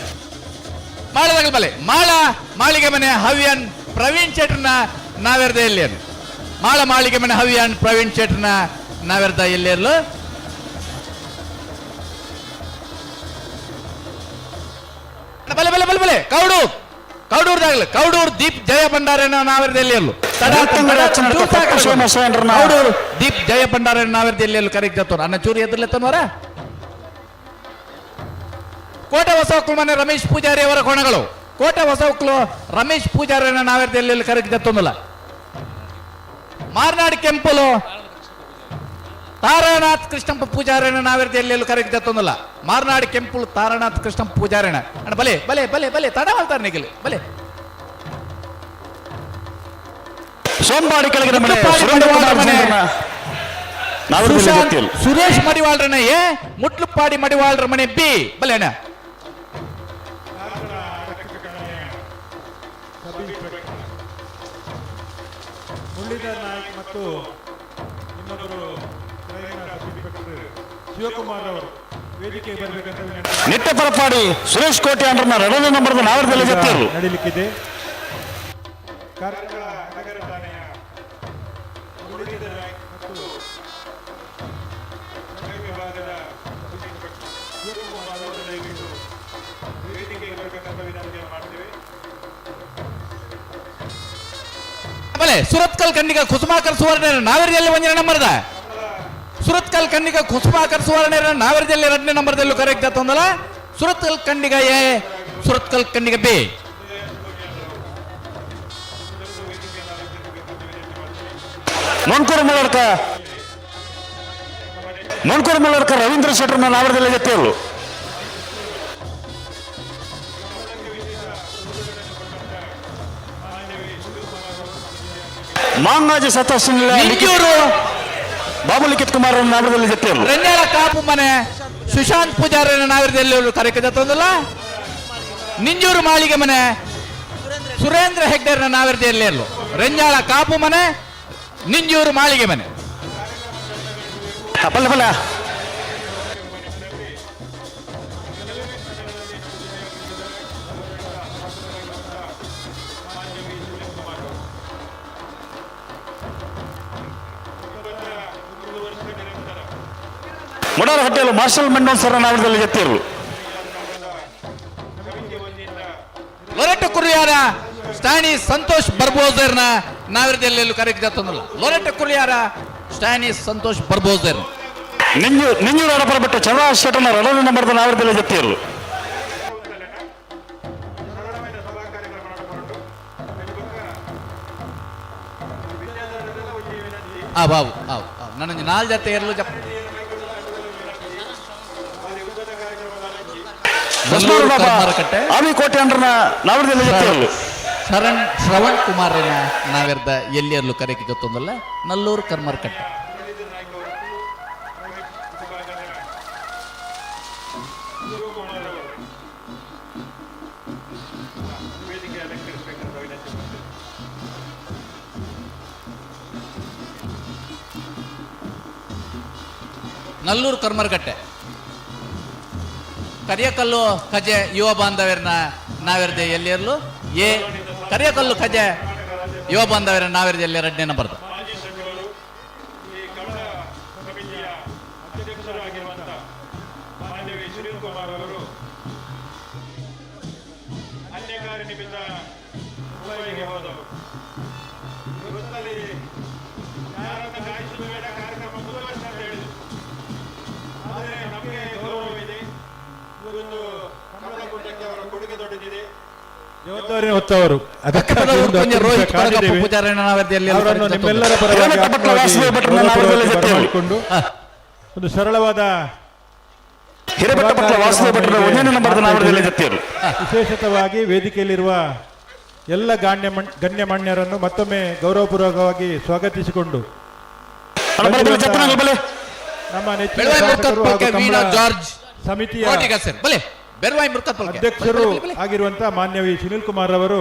ಮಾಳದಾಗ ಬಲೆ. ಮಾಳ ಮಾಳಿಗೆ ಮನೆ ಹವ್ಯನ್ ಪ್ರವೀಣ್ ಶೆಟ್ಟರ್ನ ನಾವೆರ್ದ ಎಲ್ಲಿಯರು? ಮಾಳ ಮಾಳಿಗೆ ಮನೆ ಹವ್ಯನ್ ಪ್ರವೀಣ್ ಶೆಟ್ಟರ್ನ ನಾವೆರ್ದ ಎಲ್ಲಿಯರ್ಲು? ಬಲೆ ಬಲೆ ಬಲೆ ಬಲೆ. ಕೌಡೂರ್, ಕೌಡೂರ್ದಾಗಲಿ ಕೌಡೂರ್ ದೀಪ್ ಜಯ ಭಂಡಾರನ ನಾವೆರ್ದ ಎಲ್ಲಿಯರ್ಲು? ಬೆಳ್ತಂಗಡಿ ಅಚ್ಚನಡ್ಕ ಪಪ್ಪ ಸೋಮಶೇಖರನ ಕೌಡೂರು ದೀಪ್ ಜಯ ಭಂಡಾರನ ನಾವೆರ್ದ ಎಲ್ಲಿಯರ್ಲು? ಕರೆಕ್ಟ್ ಜತ್ತೋನ ಅನ್ನ ಚೂರು ಎದುರ್ಲೆತ್ತನವರ. ಕೋಟೆ ಹೊಸಕ್ಲು ಮನೆ ರಮೇಶ್ ಪೂಜಾರಿ ಅವರ ಕೋಣಗಳು. ಕೋಟೆ ಹೊಸಕ್ಲು ರಮೇಶ್ ಪೂಜಾರಿಯನ್ನ ನಾವೆರ್ದ ಎಲ್ಲೆಲ್ಲಿ ಕರೆಕ್ಟ್ ಜತ್ತೊಂದಲ್ಲ. ಮಾರ್ನಾಡ್ ಕೆಂಪುಲು ತಾರಾನಾಥ್ ಕೃಷ್ಣಪ್ಪ ಪೂಜಾರಿಯನ್ನ ನಾವೆರ್ದ ಎಲ್ಲೆಲ್ಲೂ ಕರೆಕ್ಟ್ ಜತ್ತೊಂದಲ್ಲ. ಮಾರ್ನಾಡ್ ಕೆಂಪುಲು ತಾರಾನಾಥ್ ಕೃಷ್ಣಪ್ಪ ಪೂಜಾರಿನ. ಅಣ್ಣ ಬಲೆ ಬಲೆ ಬಲೆ ಬಲೆ, ತಡ ಮಾಡ್ತಾರೆ ನಿಗಲಿ ಬಲೆ. ಸೋಂಬಾಡಿ ಕೆಳಗಿನ ಮನೆ ಮುಟ್ಲುಪಾಡಿ ಸುರೇಂದ್ರ ಕುಮಾರ್ ಮನೆ. ಜೈನರನ್ನ ನಾವರದಲ್ಲಿ ಸುಶಾಂತ್ ಜತ್ತಿಯರು. ಸುರೇಶ್ ಮಡಿವಾಳ್ರನ ಎ, ಮುಟ್ಲುಪಾಡಿ ಮಡಿವಾಳ್ರ ಮನೆ ಬಿ. ಬಲೆ ಅಣ್ಣ. ಸಬ್ ಇನ್ಸ್ಪೆಕ್ಟರ್ ಮುರಳೀಧರ್ ನಾಯ್ಕ್ ಮತ್ತು ಇನ್ನೊಬ್ಬರು ಕ್ರೈಮ್ನ ಸಬ್ ಇನ್ಸ್ಪೆಕ್ಟರ್ Shivakumar ಅವರು ವೇದಿಕೆಗೆ ಬರಬೇಕಂತ ವಿನಂತಿ. ನಿಟ್ಟೆ ಪರಪಾಡಿ ಸುರೇಶ್ ಕೋಟೆ ಅಂಡ್ರನ್ನ ಎರಡನೇ ನಂಬರ್ದ ನಾವರದಲ್ಲಿ ಜತ್ತಿಯರ್ಲು. ನಡೀಲಿಕ್ಕಿದೆ. ಕಾರ್ಕಳ ನಗರ ಠಾಣೆಯ ಮುರಳೀಧರ ನಾಯ್ಕ್ ಮತ್ತು ಸಂಘ ವಿಭಾಗದ ಸಬ್ ಇನ್ಸ್ಪೆಕ್ಟರ್ ಶಿವಕುಮಾರ್ ಅವರು ದಯವಿಟ್ಟು ವೇದಿಕೆಗೆ ಬರಬೇಕಂತ ವಿನಂತಿಯನ್ನು ಮಾಡ್ತೇವೆ. ಬಲೆ ಸುರತ್ಕಲ್ ಕಣ್ಣಿಗ ಕುಸುಮಾಕರ್ ಸುವರ್ಣ ನಾವರದಲ್ಲಿ ಒಂದನೇ ನಂಬರ್ದ. ಸುರತ್ಕಲ್ ಕಣ್ಣಿಗ ಕುಸುಮಾಕರ್ ಸುವರ್ಣ ನಾವರದಲ್ಲಿ ಎರಡನೇ ನಂಬರ್ದಲ್ಲೂ ಕರೆಕ್ಟ್ ಆತಂದಲ್ಲ. ಸುರತ್ಕಲ್ ಕಣ್ಣಿಗ ಎ, ಸುರತ್ಕಲ್ ಕಣ್ಣಿಗ ಬಿ. ಮೊನ್ಕೂರು ಮೂಲಕ ಮೊನ್ಕೂರು ಮೂಲಕ ರವೀಂದ್ರ ಶೆಟ್ಟರ್ನ ನಾವರದಲ್ಲಿ ಜತ್ತಿಯರ್ಲು. ಮಾಂಗಾಜಿ ಸತೋಷ್ ನಿಂಜೂರು ಬಾಬು ಲಿಖಿತ್ ಕುಮಾರ್ ನಾವರದಲ್ಲಿ ಜತ್ತಿಯರ್ಲು. ರೆಂಜಾಳ ಕಾಪು ಮನೆ ಸುಶಾಂತ್ ಪೂಜಾರಿ ನಾವರದಲ್ಲಿ ಕರೆಕ್ಟ್ ಆತಂದಲ್ಲ. ನಿಂಜೂರು ಮಾಳಿಗೆ ಮನೆ ಸುರೇಂದ್ರ ಹೆಗ್ಡೆರ್ನ ನಾವರದಲ್ಲಿ. ರೆಂಜಾಳ ಕಾಪು ಮನೆ, ನಿಂಜೂರು ಮಾಳಿಗೆ ಮನೆ. ಬಲ್ಲ ಬಲ್ಲ. ಮುಡಾರ hotel marshal Mendon sir ನಾವರದಲ್ಲಿ ಜತ್ತಿಯರ್ಲು. ಲೊರೆಟ್ಟ ಕುರಿಯಾರ ಸ್ಟಾನಿ ಸಂತೋಷ್ ಬರ್ಬೋಸರ್ನ ನಾವಿರದಲ್ಲಿ ಕರೆಕ್ಟ್ ತಂದಲ್ಲ. ಲೊರೆಟ್ಟ ಕುರಿಯಾರ ಸ್ಟಾನಿ ಸಂತೋಷ್ ಬರ್ಬೋಸರ್. ನಿಂಜೂರು ನಿಂಜೂರು ಅಡಪರ ಬಿಟ್ಟು ಚಂದ್ರಹಾಸ್ ಶೆಟ್ಟರ್ನ ಎರಡನೇ ನಂಬರ್ದ ನಾವರದಲ್ಲಿ ಜತ್ತಿಯರ್ಲು. ಸರಳమైన ಸಭಾ ಕಾರ್ಯಕ್ರಮ ನಡೆದುಕೊಂಡು ವಿದ್ಯಾಧರದೆಲ್ಲ ಒಂದು ವಿನಂತಿ. ಆ ಬಾಬು ಆವು ಆವು ನನ್ನ ನಾಲ್ ಜೊತೆ ಇರಲು ಜಪ್. ಉದ್ದದ ಕಾರ್ಯಕ್ರಮದ ನಂಜಿ ಬಸ್ನೂರು ಬಾಬಾ ಕರ್ಮಾರಕಟ್ಟೆ ಆವಿ ಕೋಟೆ ಅಂಡ್ರನ್ನ ನಾವರದಲ್ಲಿ ಜತ್ತಿಯರ್ಲು. ಶರಣ್ ಶ್ರವಣ್ ಕುಮಾರನ ನಾವೆರ್ದ ಎಲ್ಲಿಯರ್ಲು ಕರೆಕ್ಕೆ ಗೊತ್ತೊಂದಲ್ಲ. ನಲ್ಲೂರು ಕರ್ಮರ್ಕಟ್ಟೆ. ಮುರಳೀಧರ ನಾಯ್ಕ ಅವರು, ವಿಭಾಗದ ಶಿವಕುಮಾರ್ ಅವರು ವೇದಿಕೆ ಅಲಂಕರಿಸಬೇಕಂತ ವಿನಂತಿ ಮಾಡ್ತೇನೆ. ನಲ್ಲೂರು ಕರ್ಮರ್ಕಟ್ಟೆ ಕರಿಯಕಲ್ಲು ಕಜೆ ಯುವ ಬಾಂಧವ್ಯರನ್ನ ನಾವೆರ್ದೆ ಎಲ್ಲಿಯರ್ಲು ಎ. ಕರಿಯಕಲ್ಲು ಕಜೆ ಯುವ ಬಾಂಧವ್ಯರ ನಾವೆರ್ದೆ ಎಲ್ಲಿ ಎರಡನೇ ನಂಬರ್ದು. ಮಾಜಿ ಸಚಿವರು, ಈ ಕನ್ನಡ ಸಮಿತಿಯ ಅಧ್ಯಕ್ಷರಾಗಿರುವಂತ ಮಾನ್ಯ ವಿ. ಸುನೀಲ್ ಕುಮಾರ್ ಅವರು ಅನ್ಯ ಕಾರ್ಯ ನಿಮಿತ್ತ ಮುಂಬೈಗೆ ಹೋದವರು. ವೃತ್ತದಲ್ಲಿ ಯಾರನ್ನು ಕಾಯಿಸುವುದು ಬೇಡ, ಕಾರ್ಯಕ್ರಮ ಮುಂದುವರಿಸಿ ಅಂತ ಹೇಳಿದರು. ಆದರೆ ನಮಗೆ ಗೌರವವಿದೆ. ಈ ಒಂದು ಕನ್ನಡ ಕೂಟಕ್ಕೆ ಅವರ ಕೊಡುಗೆ ದೊಡ್ಡದಿದೆ. ಜವಾಬ್ದಾರಿ ಹೊತ್ತವರು, ಅದಕ್ಕಾಗಿ ಒಂದು ಪುಣ್ಯ ಹತ್ತು ನಿಮಿಷ ರೋಹಿತ್ ಕೊರಗಪ್ಪ ಕಾದಿದ್ದೇವೆ. ಪೂಜಾರಣ್ಣ ನಾವೆರ್ದೆ ಎಲ್ಲಿಯರ್ಲು ಅವರನ್ನು ಕರೆಕ್ಟ್ ನಿಮ್ಮೆಲ್ಲರ ಪರವಾಗಿ ಹಿರೇಮಠ ಭಟ್ರ ವಾಸುದೇವ ಭಟ್ರನ್ನ ನಾವರದಲ್ಲಿ ಜತ್ತಿಯರ್ಲು. ಮಾಡಿಕೊಂಡು ಒಂದು ಸರಳವಾದ ಹಿರೇಬೆಟ್ಟ ಪಟ್ಲ ವಾಸುದೇವ ಭಟ್ರನ್ನ ಒಂದನೇ ನಂಬರ್ದ ನಾವರದಲ್ಲಿ ಜತ್ತಿಯರ್ಲು. ವಿಶೇಷತವಾಗಿ ವೇದಿಕೆಯಲ್ಲಿರುವ ಎಲ್ಲ ಗಣ್ಯಮಾನ್ಯರನ್ನು ಮತ್ತೊಮ್ಮೆ ಗೌರವಪೂರ್ವಕವಾಗಿ ಸ್ವಾಗತಿಸಿಕೊಂಡು ಅಣ್ಣ ಬಲೆ ಬಲೆ ಜತ್ತಿನ ಬಲೆ. ನಮ್ಮ ನೆಚ್ಚಿನ ಬೆಳವಾಯಿ ಶಾಸಕರು ಹಾಗೂ ಮುರ್ಕತ್ ವೀಣಾ ಕಂಬಳ ಜಾರ್ಜ್ ಸಮಿತಿಯ ಕೋಟಿಗ ಸರ್ ಬಲೆ ಬೆರ್ವಾಯಿ ಮುರ್ಕತ್ ಪಲ್ಕೆ. ಅಧ್ಯಕ್ಷರು ಬಲೆ, ಬಲೆ, ಬಲೆ. ಆಗಿರುವಂತಹ ಮಾನ್ಯ ವಿ. ಸುನೀಲ್ ಕುಮಾರ್ ಅವರು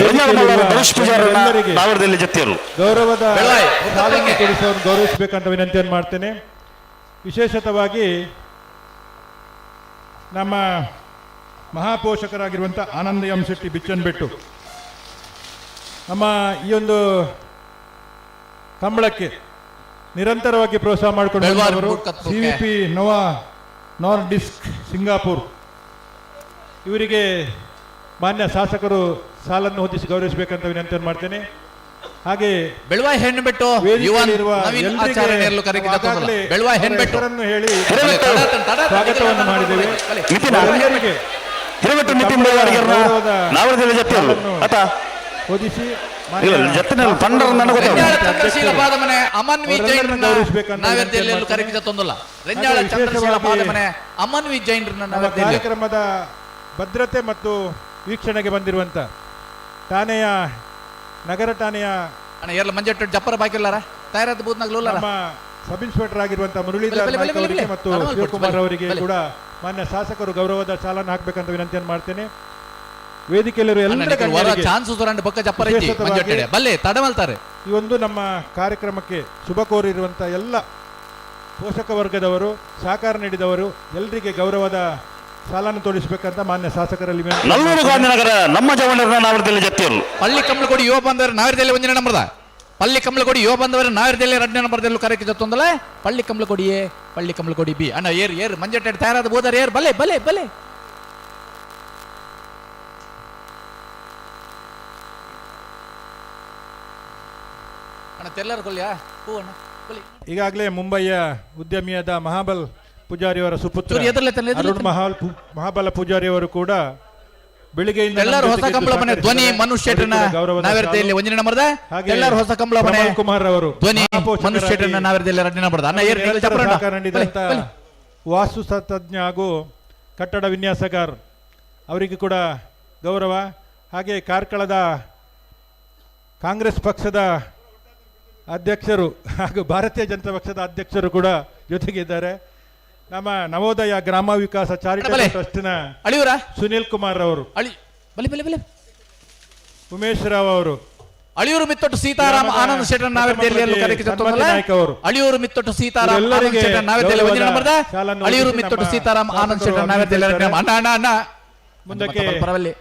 ರೆಂಜಾಳ ಮಲ್ಲಾರ ಧನುಷ್ ಪೂಜಾರನ್ನ ಎಲ್ಲರಿಗೆ ನಾವರದಲ್ಲಿ ಜತ್ತಿಯರ್ಲು. ಗೌರವದ ಬೆಳವಾಯಿ, ಸಾಲನ್ನು ಮುರ್ಕತ್ ಕೊಡಿಸುವವರನ್ನು ಗೌರವಿಸಬೇಕಂತ ವಿನಂತಿಯನ್ನು ಮಾಡ್ತೇನೆ. ವಿಶೇಷತವಾಗಿ ನಮ್ಮ ಮಹಾಪೋಷಕರಾಗಿರುವಂಥ ಆನಂದ ಎಂ ಶೆಟ್ಟಿ ಬಿಚ್ಚನ್ಬೆಟ್ಟು ನಮ್ಮ ಈ ಒಂದು ಕಂಬಳಕ್ಕೆ ನಿರಂತರವಾಗಿ ಪ್ರೋತ್ಸಾಹ ಮಾಡಿಕೊಂಡು ಬೆಳವಾರು ಬಂದವರು. ಮುರ್ಕತ್ C V P Novo Nordisk Singapore ಇವರಿಗೆ ಮಾನ್ಯ ಶಾಸಕರು ಸಾಲನ್ನು ಹೊದಿಸಿ ಗೌರವಿಸಬೇಕಂತ ವಿನಂತಿಯನ್ನು ಮಾಡ್ತೇನೆ. ಹಾಗೆ ಬೆಳವಾಯಿ ಹೆಣ್ಣು ಬಿಟ್ಟು ಯುವನ್ ವೇದಿಕೆಯಲ್ಲಿರುವ ನವೀನ್ ಎಲ್ರಿಗೆ ಆಚಾರ್ಯನೆಲ್ಲೂ ಕರೆಗೆ ನಾವು ಆಗಾಗಲೇ ಬೆಳವಾಯಿ ಅವರ ಹೆಣ್ಣು ಬಿಟ್ಟು ಹೆಸರನ್ನು ಹೇಳಿ ಹಿರೇಬೆಟ್ಟು ಸ್ವಾಗತವನ್ನು ಮಾಡಿದ್ದೇವೆ. ನಿತಿನ ಎಲ್ಲರಿಗೆ ಹಿರೇಬೆಟ್ಟು ನಿತಿನ್ ದೇವಾಡಿಗರನ್ನ ನಾವರದಲ್ಲಿ ಜತ್ತಿಯರ್ಲು ಆತ. ಹೊದಿಸಿ ಇಲ್ಲ, ಜತ್ತಿನಲ್ಲಿ ಪಂಡರ ನನಗೆ ಗೊತ್ತಾಗಲ್ಲ. ರೆಂಜಾಳ ಚಂದ್ರಶೀಲ ಪಾದಮನೆ ಅಮನ್ ವಿ ಅವರೆಲ್ಲರನ್ನು ಜೈನ್ ಗೌರವಿಸಬೇಕಂತ ನಾವೆರ್ದೆಲ್ಲೆಲ್ಲೂ ವಿನಂತಿ ಕರೆಗೆ ತೊಂದಲ್ಲ. ರೆಂಜಾಳ ಹಾಗೆ ಚಂದ್ರಶೀಲ ವಿಶೇಷವಾಗಿ ಪಾದಮನೆ ಅಮನ್ ವಿ ಜೈನ್ರನ್ನ ನಮ್ಮ ನಾವೆರ್ದೆಲ್ಲಿ ಕಾರ್ಯಕ್ರಮದ ಭದ್ರತೆ ಮತ್ತು ವೀಕ್ಷಣೆಗೆ ಬಂದಿರುವಂತ ಠಾಣೆಯ ನಗರ ಠಾಣೆಯ ಅಣ್ಣ ಎಲ್ಲ ಮಂಜೆಟ್ಟು ಜಪ್ಪರ ಬಾಕಿಲ್ಲಾರ ತಯಾರಾದ ಬೂತ್ನಾಗ್ಲೂಲಾರ. ನಮ್ಮ ಸಬ್ ಇನ್ಸ್ಪೆಕ್ಟರ್ ಆಗಿರುವಂತಹ ಮುರಳೀಧರ್ ಬಲೆ, ಬಲೆ, ನಾಯ್ಕ ಬಲೆ, ಅವರಿಗೆ ಬಲೆ. ಮತ್ತು ತಡವಲ್ ಕೊಡ್ಸು, ಶಿವಕುಮಾರ್ ಬಲೆ, ಅವರಿಗೆ ಬಲೆ. ಕೂಡ ಮಾನ್ಯ ಶಾಸಕರು ಗೌರವದ ಚಾಲನ ಹಾಕಬೇಕಂತ ವಿನಂತಿಯನ್ನು ಮಾಡ್ತೇನೆ. ವೇದಿಕೆಯಲ್ಲಿರುವ ಎಲ್ಲ ಗಣ್ಯರಿಗೆ ಚಾನ್ಸ್ ಸುರಂಡ್ ಬೊಕ್ಕ ಜಪ್ಪರ ಇಜ್ಜಿ ವಿಶೇಷತವಾಗಿ ಮಂಜೆಟ್ಟೆ ಬಲ್ಲೆ ತಡಮಲ್ತಾರೆ. ಈ ಒಂದು ನಮ್ಮ ಕಾರ್ಯಕ್ರಮಕ್ಕೆ ಶುಭ ಕೋರಿರುವಂತಹ ಎಲ್ಲ ಪೋಷಕ ವರ್ಗದವರು, ಸಹಕಾರ ನೀಡಿದವರು ಎಲ್ಲರಿಗೆ ಗೌರವದ ಸಾಲನ್ನು ತೋರಿಸಬೇಕಂತ ಮಾನ್ಯ ಶಾಸಕರಲ್ಲಿ ವಿನಂತಿ. ನಲ್ಲೂರು ಗಾಂಧಿನಗರ ನಮ್ಮ ಜವಣರನ್ನ ನಾವರದಲ್ಲಿ ಜತ್ತಿಯರು. ಪಳ್ಳಿ ಕಮಲಕೊಡಿ ಯುವ ಬಂದವರು ನಾವಿರದಲ್ಲಿ ಒಂದಿನ ನಂಬರ್ದ. ಪಳ್ಳಿ ಕಮಲಕೊಡಿ ಯುವ ಬಂದವರು ನಾವಿರದಲ್ಲಿ ಎರಡನೇ ನಂಬರ್ದಲ್ಲೂ ಕರೆಕ್ಕೆ ಜೊತ್ತೊಂದಲ್ಲ. ಪಳ್ಳಿ ಕಮಲಕೊಡಿ ಎ, ಪಳ್ಳಿ ಕಮಲಕೊಡಿ ಬಿ. ಅಣ್ಣ ಏರ್ ಏರ್, ಮಂಜಟ್ಟೆ ತಯಾರಾದ ಬೋದರ್ ಏರ್. ಬಲೆ ಬಲೆ ಬಲೆ. ಅಣ್ಣ ತೆಲ್ಲರ್ ಕೊಲ್ಯಾ ಹೂ ಅಣ್ಣ ಕೊಲ್ಲಿ. ಈಗಾಗಲೇ ಮುಂಬಯಿಯ ಉದ್ಯಮಿಯಾದ ಮಹಾಬಲ್ ಪೂಜಾರಿಯವರ ಸುಪುತ್ರ ಚೂರು ಎದುರ್ಲೆ ತನ್ನಿ, ಎದುರ್ಲೆ ಅರುಣ್ ಮಹಾಬಲ ಪೂಜಾರಿಯವರು ಕೂಡ ಬೆಳಿಗ್ಗೆಯಿಂದ ನಮ್ಮ ಎಲ್ಲರೂ ಹೊಸ ಜೊತೆಗೆ ಕಂಬಳ ಮನೆ ಧ್ವನಿ ಸಹಕರಿಸಿದ್ದಾರೆ. ಮನು ಶೆಟ್ಟರ್ನ ಅವರಿಗೂ ಕೂಡ ಗೌರವದ ನಾವಿರದಲ್ಲಿ ಸಾಲು. ಒಂದಿನ ನಂಬರ್ದ. ಹಾಗೆ ಎಲ್ಲರೂ ಹೊಸ ಕಂಬಳ ಮನೆ ಪ್ರಮೋದ್ ಕುಮಾರ್ ಅವರು ಧ್ವನಿ ಮಹಾಪೋಷಕರಾಗಿ ಮನು ಶೆಟ್ಟರ್ನ ನಾವಿರದಲ್ಲಿ ಎರಡನೇ ನಂಬರ್ದ. ಅಣ್ಣ ಏರ್ ನಿರಂತರ ಚಪ್ರಣ್ಣ. ಸಹಕಾರ ಬಲೆ, ನೀಡಿದಂತ ಬಲೆ. ವಾಸ್ತು ತಜ್ಞ ಹಾಗೂ ಕಟ್ಟಡ ವಿನ್ಯಾಸಗಾರ ಅವರಿಗೂ ಕೂಡ ಗೌರವ. ಹಾಗೆ ಕಾರ್ಕಳದ ಕಾಂಗ್ರೆಸ್ ಪಕ್ಷದ ಅಧ್ಯಕ್ಷರು ಹಾಗೂ ಭಾರತೀಯ ಜನತಾ ಪಕ್ಷದ ಅಧ್ಯಕ್ಷರು ಕೂಡ ಜೊತೆಗಿದ್ದಾರೆ. ನಮ್ಮ ನವೋದಯ ಗ್ರಾಮ ವಿಕಾಸ ಚಾರಿಟಬಲ್ ಬಲೆ. ಟ್ರಸ್ಟ್ನ ಅಳಿಯೂರ ಸುನಿಲ್ ಕುಮಾರ್ ಅವರು, ಅಳಿ ಬಲಿ ಬಲಿ ಬಲಿ. ಉಮೇಶ್ ರಾವ್ ಅವರು, ಅಳಿಯೂರು ಮಿತ್ತೊಟ್ಟು ಸೀತಾರಾಮ್ ಗ್ರಾಮದ ಆನಂದ್ ಶೆಟ್ಟರ್ ನಾವಿರದಲ್ಲಿ ಪ್ರಥಮ ಕರೆಕ್ಕೆ ಸನ್ಮತಿ ನಾಯ್ಕ ಅವರು. ಅಳಿಯೂರು ಮಿತ್ತೊಟ್ಟು ಸೀತಾರಾಮ್ ಆನಂದ್ ಇವರೆಲ್ಲರಿಗೆ ಶೆಟ್ಟರ್ ನಾವಿರದಲ್ಲಿ ಒಂದಿನ ಗೌರವದ ನಂಬರ್ದ. ಶಾಲನ್ನು ಅಳಿಯೂರು ಒದಗಿಸಿ ಮಿತ್ತೊಟ್ಟು ನಮ್ಮ ಸೀತಾರಾಮ್ ಆನಂದ್ ಶಾಸಕರು ಶೆಟ್ಟರ್ ನಾವಿರದಲ್ಲಿ ಎರಡನೇ ಅಭಿನಂದಿಸಿದ್ದಾರೆ. ಅಣ್ಣ ಅಣ್ಣ ಅಣ್ಣ. ಮುಂದಕ್ಕೆ ಪರವಲ್ಲಿ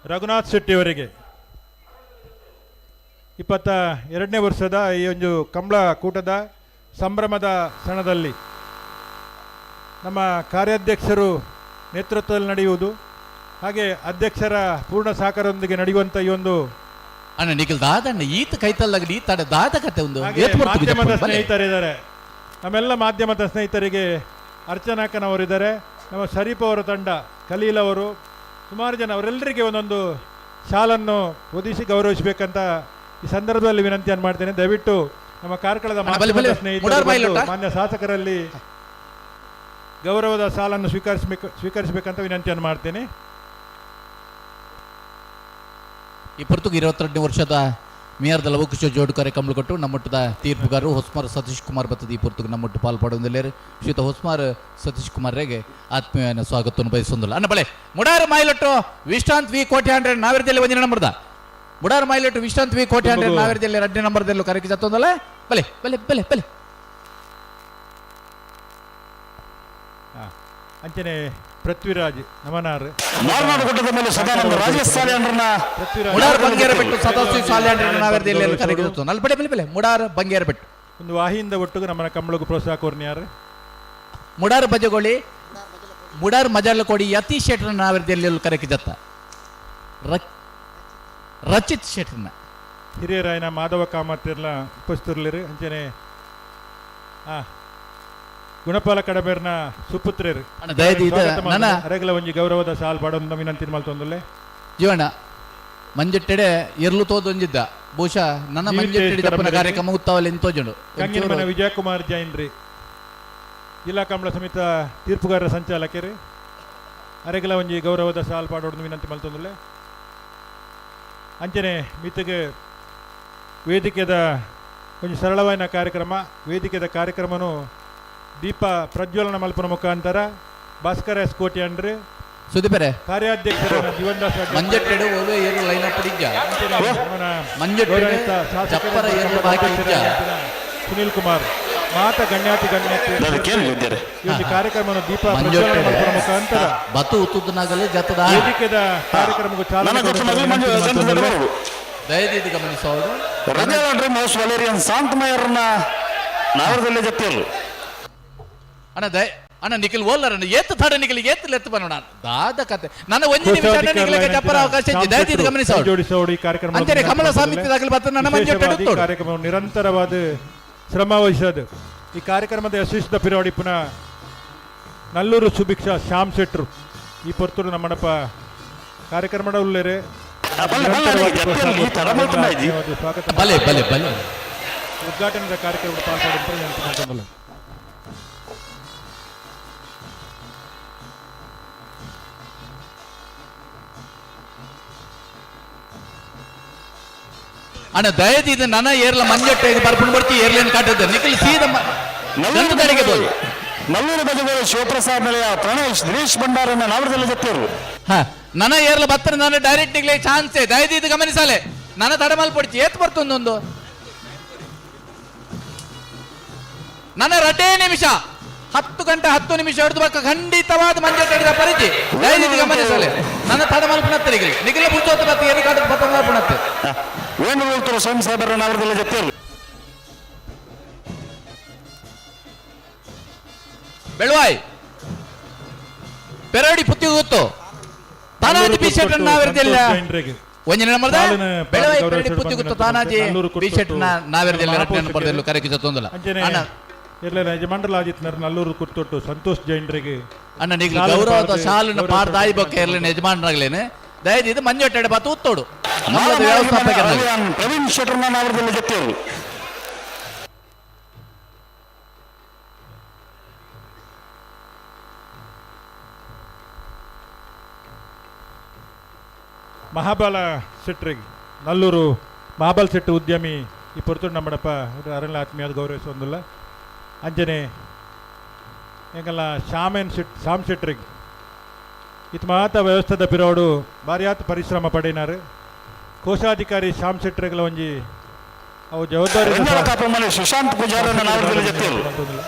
ರಘುನಾಥ್ ಶೆಟ್ಟಿ ಅವರಿಗೆ 22ನೇ ವರ್ಷದ ಈ ಒಂದು ಕಂಬಳ ಕೂಟದ ಸಂಭ್ರಮದ ಕ್ಷಣದಲ್ಲಿ ನಮ್ಮ ಕಾರ್ಯಾಧ್ಯಕ್ಷರು ನೇತೃತ್ವದಲ್ಲಿ ನಡೆಯುವುದು, ಹಾಗೆ ಅಧ್ಯಕ್ಷರ ಪೂರ್ಣ ಸಹಕಾರದೊಂದಿಗೆ ನಡೆಯುವಂಥ ಈ ಒಂದು ಅಣ್ಣ ನಿಖಿಲ್ ದಾದಣ್ಣ ಈತ ಕೈತಲ್ಲಾಗಲಿ ಈ ತಡ ದಾದ ಕತೆ ಒಂದು ಹಾಗೆ ಏತ್ ಬರ್ತದೆ ಮಾಧ್ಯಮದ ಬಲೆ. ಸ್ನೇಹಿತರಿದ್ದಾರೆ. ನಮ್ಮೆಲ್ಲ ಮಾಧ್ಯಮದ ಸ್ನೇಹಿತರಿಗೆ ಅರ್ಚನಾಕನವರಿದ್ದಾರೆ, ನಮ್ಮ ಶರೀಫ್ ಅವರ ತಂಡ, ಖಲೀಲ್ ಅವರು, ಸುಮಾರು ಜನ ಅವರೆಲ್ಲರಿಗೆ ಒಂದೊಂದು ಶಾಲನ್ನು ಒದಿಸಿ ಗೌರವಿಸಬೇಕಂತ ಈ ಸಂದರ್ಭದಲ್ಲಿ ವಿನಂತಿಯನ್ನು ಮಾಡ್ತೇನೆ. ದಯವಿಟ್ಟು ನಮ್ಮ ಕಾರ್ಕಳದ ಅಣ್ಣ, ಬಲೆ, ಮಾಧ್ಯಮದ ಬಲೆ. ಸ್ನೇಹಿತರು ಮುಡಾರ್ ಬಾಯಿಲೊಟ್ಟ? ಬಂದು ಮಾನ್ಯ ಶಾಸಕರಲ್ಲಿ ಗೌರವದ ಸಾಲನ್ನು ಸ್ವೀಕರಿಸಬೇಕಂತ ವಿನಂತಿಯನ್ನು ಮಾಡ್ತೇನೆ. ಈ ಪೊರ್ತುಗು 22ನೇ ವರ್ಷದ ಮೇಯರ್ದ ಲವಕುಶ ಜೋಡು ಕಾರ್ಯಕ್ರಮ ಕೊಟ್ಟು ನಮ್ಮೊಟ್ಟದ ತೀರ್ಪುಗಾರರು ಹೊಸ್ಮಾರ್ ಸತೀಶ್ ಕುಮಾರ್ ಬತ್ತದ ಈ ಪೊರ್ತುಗು ನಮ್ಮೊಟ್ಟು ಪಾಲ್ಪಡುವುದಿಲ್ಲ. ಶ್ರೀಯುತ ಹೊಸ್ಮಾರ್ ಸತೀಶ್ ಕುಮಾರ್ಗೆ ಆತ್ಮೀಯ ಸ್ವಾಗತವನ್ನು ಬಯಸೊಂದಿಲ್ಲ. ಅಣ್ಣ ಬಳೆ. ಮುಡಾರ ಮೈಲೊಟ್ಟು ವಿಶ್ರಾಂತ್ ವಿ ಕೋಟೆ ಹಂಡ್ರೆಡ್ ನಾವಿರದಲ್ಲಿ ಒಂದಿನ ನಂಬರ್ದ. ಮುಡಾರ ಮೈಲೊಟ್ಟು ವಿಶ್ರಾಂತ್ ವಿ ಕೋಟೆ ಹಂಡ್ರೆಡ್ ನಾವಿರದಲ್ಲಿ ಎರಡನೇ ನಂಬರ್ದಲ್ಲೂ ಕರೆಕ್ಕೆ ಜತ್ತೊಂದಲ್ಲ. ಬಲೆ ಬಲೆ ಬಲೆ ಬಲೆ. ಅಂಚನೆ ಪೃಥ್ವಿರಾಜ್ ನಮನಾರ್. ಮಾರನಾಡು ಗುಡ್ಡದ ಮೇಲೆ ಸದಾನಂದ ರಾಜೇಶ್ ಸಾಲಿಯನ್ರನ್ನ ಪೃಥ್ವಿರಾಜ್ ಮುಡಾರ್ ಬಂಗೇರ ಬೆಟ್ಟು ಸದಾಶಿವ ಸಾಲ್ಯಾಂಡ್ರೆ ನಾವಿರದಲ್ಲಿ ಕರೆಕ್ಕೆ ಜತ್ತೊಂದಲ್ಲ. ಬಲೆ ಬಲೆ ಬಲೆ. ಮುಡಾರ್ ಬಂಗೇರ ಬೆಟ್ಟು ಒಂದು ವಾಹಿಯಿಂದ ಒಟ್ಟಿಗೆ ನಮ್ಮನ ಕಂಬಳಗು ಪ್ರೋತ್ಸಾಹ ಕೋರ್ನಿಯಾರು. ಮುಡಾರ್ ಬಜಗೋಳಿ ಮುಡಾರ್ ಮಜಲಕೋಡಿ ಯತಿ ಶೆಟ್ಟರ್ ನಾವಿರದಲ್ಲಿ ಕರೆಕ್ಕೆ ಜತ್ತ ರಚಿತ್ ಶೆಟ್ಟರ್ನ. ಹಿರಿಯರಾಯನ ಮಾಧವ ಕಾಮತ್ತಿರ್ಲ ಉಪಸ್ಥಿತರಿರಲಿ. ಅಂಚನೆ ಗುಣಪಾಲ ಕಡಬೇರ್ನ ಸುಪುತ್ರರು ಅಣ್ಣ, ದಯದಿ ಇದು ಸ್ವಾಗತ ನನ್ನ ಅರೆಗಲ ಒಂಜಿ ಗೌರವದ ಸಾಲ್ ಪಾಡೊಂದು ವಿನಂತಿ ಮಲ್ತೊಂದುಲ್ಲೆ. ಜೀವನ ಮಂಜೆಟ್ಟೆಡೆ ಎರ್ಲು ತೋದೊಂಜಿದ್ದ ಬಹುಶಃ ನನ್ನ ಜೀವಿತ ಮಂಜೆಟ್ಟೆಡೆ ಜಪ್ಪನ ಕಡಬೇರಿ. ಕಾರ್ಯಕ್ರಮ ಉತ್ತಾವಲ್ಲಿ ನಿಂತೋಜುಂಡು. ಕಂಗಿನಮನ ವಿಜಯಕುಮಾರ್ ಜೈನ್ರಿ, ಜಿಲ್ಲಾ ಕಂಬಳ ಸಮಿತ ತೀರ್ಪುಗಾರರ ಸಂಚಾಲಕರು ಅರೆಗಲ ಒಂಜಿ ಗೌರವದ ಸಾಲ್ ಪಾಡೊಂದು ವಿನಂತಿ ಮಲ್ತೊಂದುಲ್ಲೆ. ಅಂಚನೆ ಮಿತ್ತಗೆ ವೇದಿಕೆದ ಒಂಜಿ ಸರಳವಾದ ಕಾರ್ಯಕ್ರಮ, ವೇದಿಕೆದ ಕಾರ್ಯಕ್ರಮನು ದೀಪ ಪ್ರಜ್ವಲನ ಮಲ್ಪನ ಮುಖಾಂತರ ಭಾಸ್ಕರ ಎಸ್ ಕೋಟ್ಯಾನ್ರಿ ಸುದೀಪರೆ ಕಾರ್ಯಾಧ್ಯಕ್ಷರ ಜೀವನದಾಸ್ ಅಡ್ಡ- ಮಂಜೆಟ್ಟೆಡೆ ಓವೆ ಏರು ಲೈನ್ ಅಪ್ ಇಜ್ಜ. ಅಂಚನೆ ನಮ್ಮನ ಮಂಜೆಟ್ಟೆಡೆ ಗೌರವಾನ್ವಿತ ಶಾಸಕರ ಜಪ್ಪರ ಏರು ಬಾಕಿ ಇಜ್ಜ. ಸುನಿಲ್ ಕುಮಾರ್ ಮಾತ ಗಣ್ಯಾತಿ ಗಣ್ಯಾತಿ ನಾನು ಕೇಳಿದ್ದಾರೆ. ಈ ಒಂದು ಕಾರ್ಯಕ್ರಮವನ್ನು ದೀಪ ಪ್ರಜ್ವಲನ ಮಂಜೆಟ್ಟೆಡೆ ಮಲ್ಪನ ಮುಖಾಂತರ ಬತು ಉತ್ತುದನಾಗಲು ಜತದ ವೇದಿಕೆದ ಕಾರ್ಯಕ್ರಮಕ್ಕೂ ಚಾಲನೆ ನನ್ನ ಜೊತೆ ಕೊಡುವಂತ ಮದುವೆ ಮಂಜು ವಿನಂತಿ ಗಂಧದ ಮಲ್ತೊಂದುಲ್ಲೆ. ಬರಡು. ದಯದಿದ್ದು ಗಮನಿಸೋದು. ರಜಾಳನ್ರಿ ಮೌಸ್ ವಲೇರಿಯನ್ ಶಾಂತಮಯರನ್ನ ನಾವರದಲ್ಲಿ ಜತ್ತಿಯರು. ಅಣ್ಣ ದಯ ಅಣ್ಣ ನಿಖಿಲ್ ಓಲ್ಲರ ಅಣ್ಣ ಏತ್ ತಡ ನಿಖಿಲ್ ಏತ್ ಲೆತ್ತು ಬರೋಣ ದಾದ ಕತೆ ನನ್ನ ಒಂಜಿ ನಿಮಿಷ ಅಣ್ಣ ನಿಖಿಲ್ಗೆ ಜಪ್ಪರ ಅವಕಾಶ ಇಜ್ಜಿ. ದಯದಿದ್ದು ಗಮನಿಸೋದು. ಜೋಡಿಸೋಡು ಈ ಕಾರ್ಯಕ್ರಮ ಅಂಚನೆ ಕಮಲ ಸಮಿತಿ ದಾಖಲೆ ಬರ್ತದೆ ನನ್ನ ಮಂಜೆಟ್ಟೆಡೆ ವಿಶೇಷವಾದ ಈ ಉತ್ತೋಡು. ಕಾರ್ಯಕ್ರಮವು ನಿರಂತರವಾದ ಶ್ರಮ ವಹಿಸೋದು. ಈ ಕಾರ್ಯಕ್ರಮದ ಯಶಸ್ವಿದ ಪಿರೋಡಿ ಪುನಃ ನಲ್ಲೂರು ಸುಭಿಕ್ಷಾ ಶ್ಯಾಮ್ ಶೆಟ್ರು ಈ ಪೊರ್ತುಡು ನಮ್ಮಡಪ್ಪ ಕಾರ್ಯಕ್ರಮದ ಉಲ್ಲೇರೆ. ಬಲ್ಲೆ, ಬಲ್ಲೆ, ಜತ್ತಿಯಲ್ಲಿ ಈ ತರ ಮಲ್ತುಂಡ ಇಜ್ಜಿ. ಸ್ವಾಗತ. ಬಲೆ ಬಲೆ ಬಲೆ. ಉದ್ಘಾಟನೆದ ಕಾರ್ಯಕ್ರಮ ಪಾಲ್ಪಡುವಂತ ವಿನಂತಿ ಮಲ್ತೊಂದುಲ್ಲೆ. ಅಣ್ಣ ದಯದಿದ್ದು ನನ್ನ ಏರ್ಲ ಮಂಜಟ್ಟೆ ಬರ್ಪುಣ್ ಬರ್ತಿ ಏರ್ಲೇನ್ ಕಾಟದ ನಿಖಿಲ್ ಸೀದ ಗಂಧದಡೆಗೆ ಬೋಲು. ನಲ್ಲೂರು ಬಜಗೋಳಿ ಶಿವಪ್ರಸಾದ್ ನೆಲೆಯ ಪ್ರಣೇಶ್ ದಿನೇಶ್ ಭಂಡಾರನ್ನ ನಾವರದಲ್ಲಿ ಜತ್ತಿಯರು. ಹ ನನ್ನ ಏರ್ಲ ಬತ್ತರ ನನ್ನ ಡೈರೆಕ್ಟ್ ನಿಗ್ಲೆ ಚಾನ್ಸ್. ದಯದಿದ್ದು ಗಮನಿಸಾಲೆ ನನ್ನ ತಡಮಲ್ ಪಡ್ಚಿ ಏತ್ ಬರ್ತೊಂದೊಂದು. ನನ್ನ ರಡ್ಡೇ ನಿಮಿಷ 10 ಗಂಟೆ 10 ನಿಮಿಷ ಹಿಡಿದು ಬಕ್ಕ ಖಂಡಿತವಾದ ಮಂಜಟ್ಟಡಿದ ಪರಿಚಿ ದಯವಿಟ್ಟು ಗಮನಿಸಲೆ. ನನ್ನ ತಡ ಮಲ್ಪನತ್ತೆ ನಿಗಲಿ ನಿಗಲ ಬುರ್ಜೋತ ಬತ್ತಿ ಎಲ್ಲಿ ಕಾಟ ಬತ್ತ ಮಲ್ಪನತ್ತೆ. ವೇಣು ವೇಲ್ತೂರು ಸ್ವಯಂ ಸಾಹೇಬರ ನಾವರದಲ್ಲಿ ಜತ್ತಿಯರ್ಲು. ಬೆಳುವಾಯ್ ಪೆರಡಿ ಪುತ್ತಿ ಗೊತ್ತು ತಾನಾಜಿ ಬಿ ಶೆಟ್ ನಾವಿರ್ದಿಲ್ಲ. ಒಂಜಿನ ನಂಬರ್ದ ಸಾಲಿನ ಬೆಳವಾಯಿ ಗೌರವ ಪೆರಡಿ ಪುತ್ತಿ ಗೊತ್ತು ತಾನಾಜಿ ನಲ್ಲೂರು ಬಿ ಶೆಟ್ ಕುರ್ತೊಟ್ಟು ನಾವಿರ್ದಿಲ್ಲ ಮಹಾಪೌಷಕರು. ರಡ್ಡನೇ ನಂಬರ್ದಲ್ಲೂ ಕರೆಕಿಸ ತೊಂದಲ್ಲ. ಅಂಚನೆ ಅಣ್ಣ. ಇರ್ಲಿಲ್ಲ ಯಜಮಾನ್ರಲ್ಲ ಆದಿತ್ಯನರ್ ನಲ್ಲೂರು ಕುರ್ತೊಟ್ಟು ಸಂತೋಷ್ ಜೈನ್ರಿಗೆ ಅಣ್ಣ ನಿಗ್ಲು ಸಾಲನ್ನು ಗೌರವದ ಪಾಡ್ದು ಶಾಲನ್ನು ಗೌರವ ಪಾಡ್ದಾಯಿ ಬೊಕ್ಕ ಸನ್ಮಾನ ಇರ್ಲಿನ ಯಜಮಾನರಾಗ್ಲೇನೆ ದಯದಿದ್ದು ಮಂಜೊಟ್ಟೆಡೆ ಬಾತು ಉತ್ತೋಡು ನಮ್ಮದು ವ್ಯವಸ್ಥಾಪಕರಾಗಿ. ಪ್ರವೀಣ್ ಶೆಟ್ಟರ್ನ ನಾವರದಲ್ಲಿ ಜತ್ತಿಯರ್ಲು. ಮಹಾಬಲ ಶೆಟ್ರಿಗೆ, ನಲ್ಲೂರು ಮಹಾಬಲ್ ಶೆಟ್ಟಿ ಉದ್ಯಮಿ ಈ ಪೊರ್ತುಡು ನಮ್ಮಡಪ್ಪ ಅರಣ್ಯ ಆತ್ಮೀಯಾದ ಗೌರವಿಸೊಂದಿಲ್ಲ. ಅಂಜನೆ ಎಂಗಲ್ಲ ಶಾಮೇನ್ ಶೆಟ್ ಶಾಮ್ ಶೆಟ್ರಿಗೆ ಇತ್ ಮಾತ ವ್ಯವಸ್ಥೆದ ಪಿರೋಡು ಭಾರ್ಯಾತ್ ಪರಿಶ್ರಮ ಪಡೆಯಿನಾರು. ಕೋಶಾಧಿಕಾರಿ ಶ್ಯಾಮ್ ಶೆಟ್ರಿಗಳ ಒಂಜಿ ಅವು ಜವಾಬ್ದಾರಿ ಬೆಂಜಾಳ ಕಾಪು ಮನೆ ಸುಶಾಂತ್ ಪೂಜಾರನ ನಾವರದಲ್ಲಿ ಜತ್ತಿಯರ್ಲು.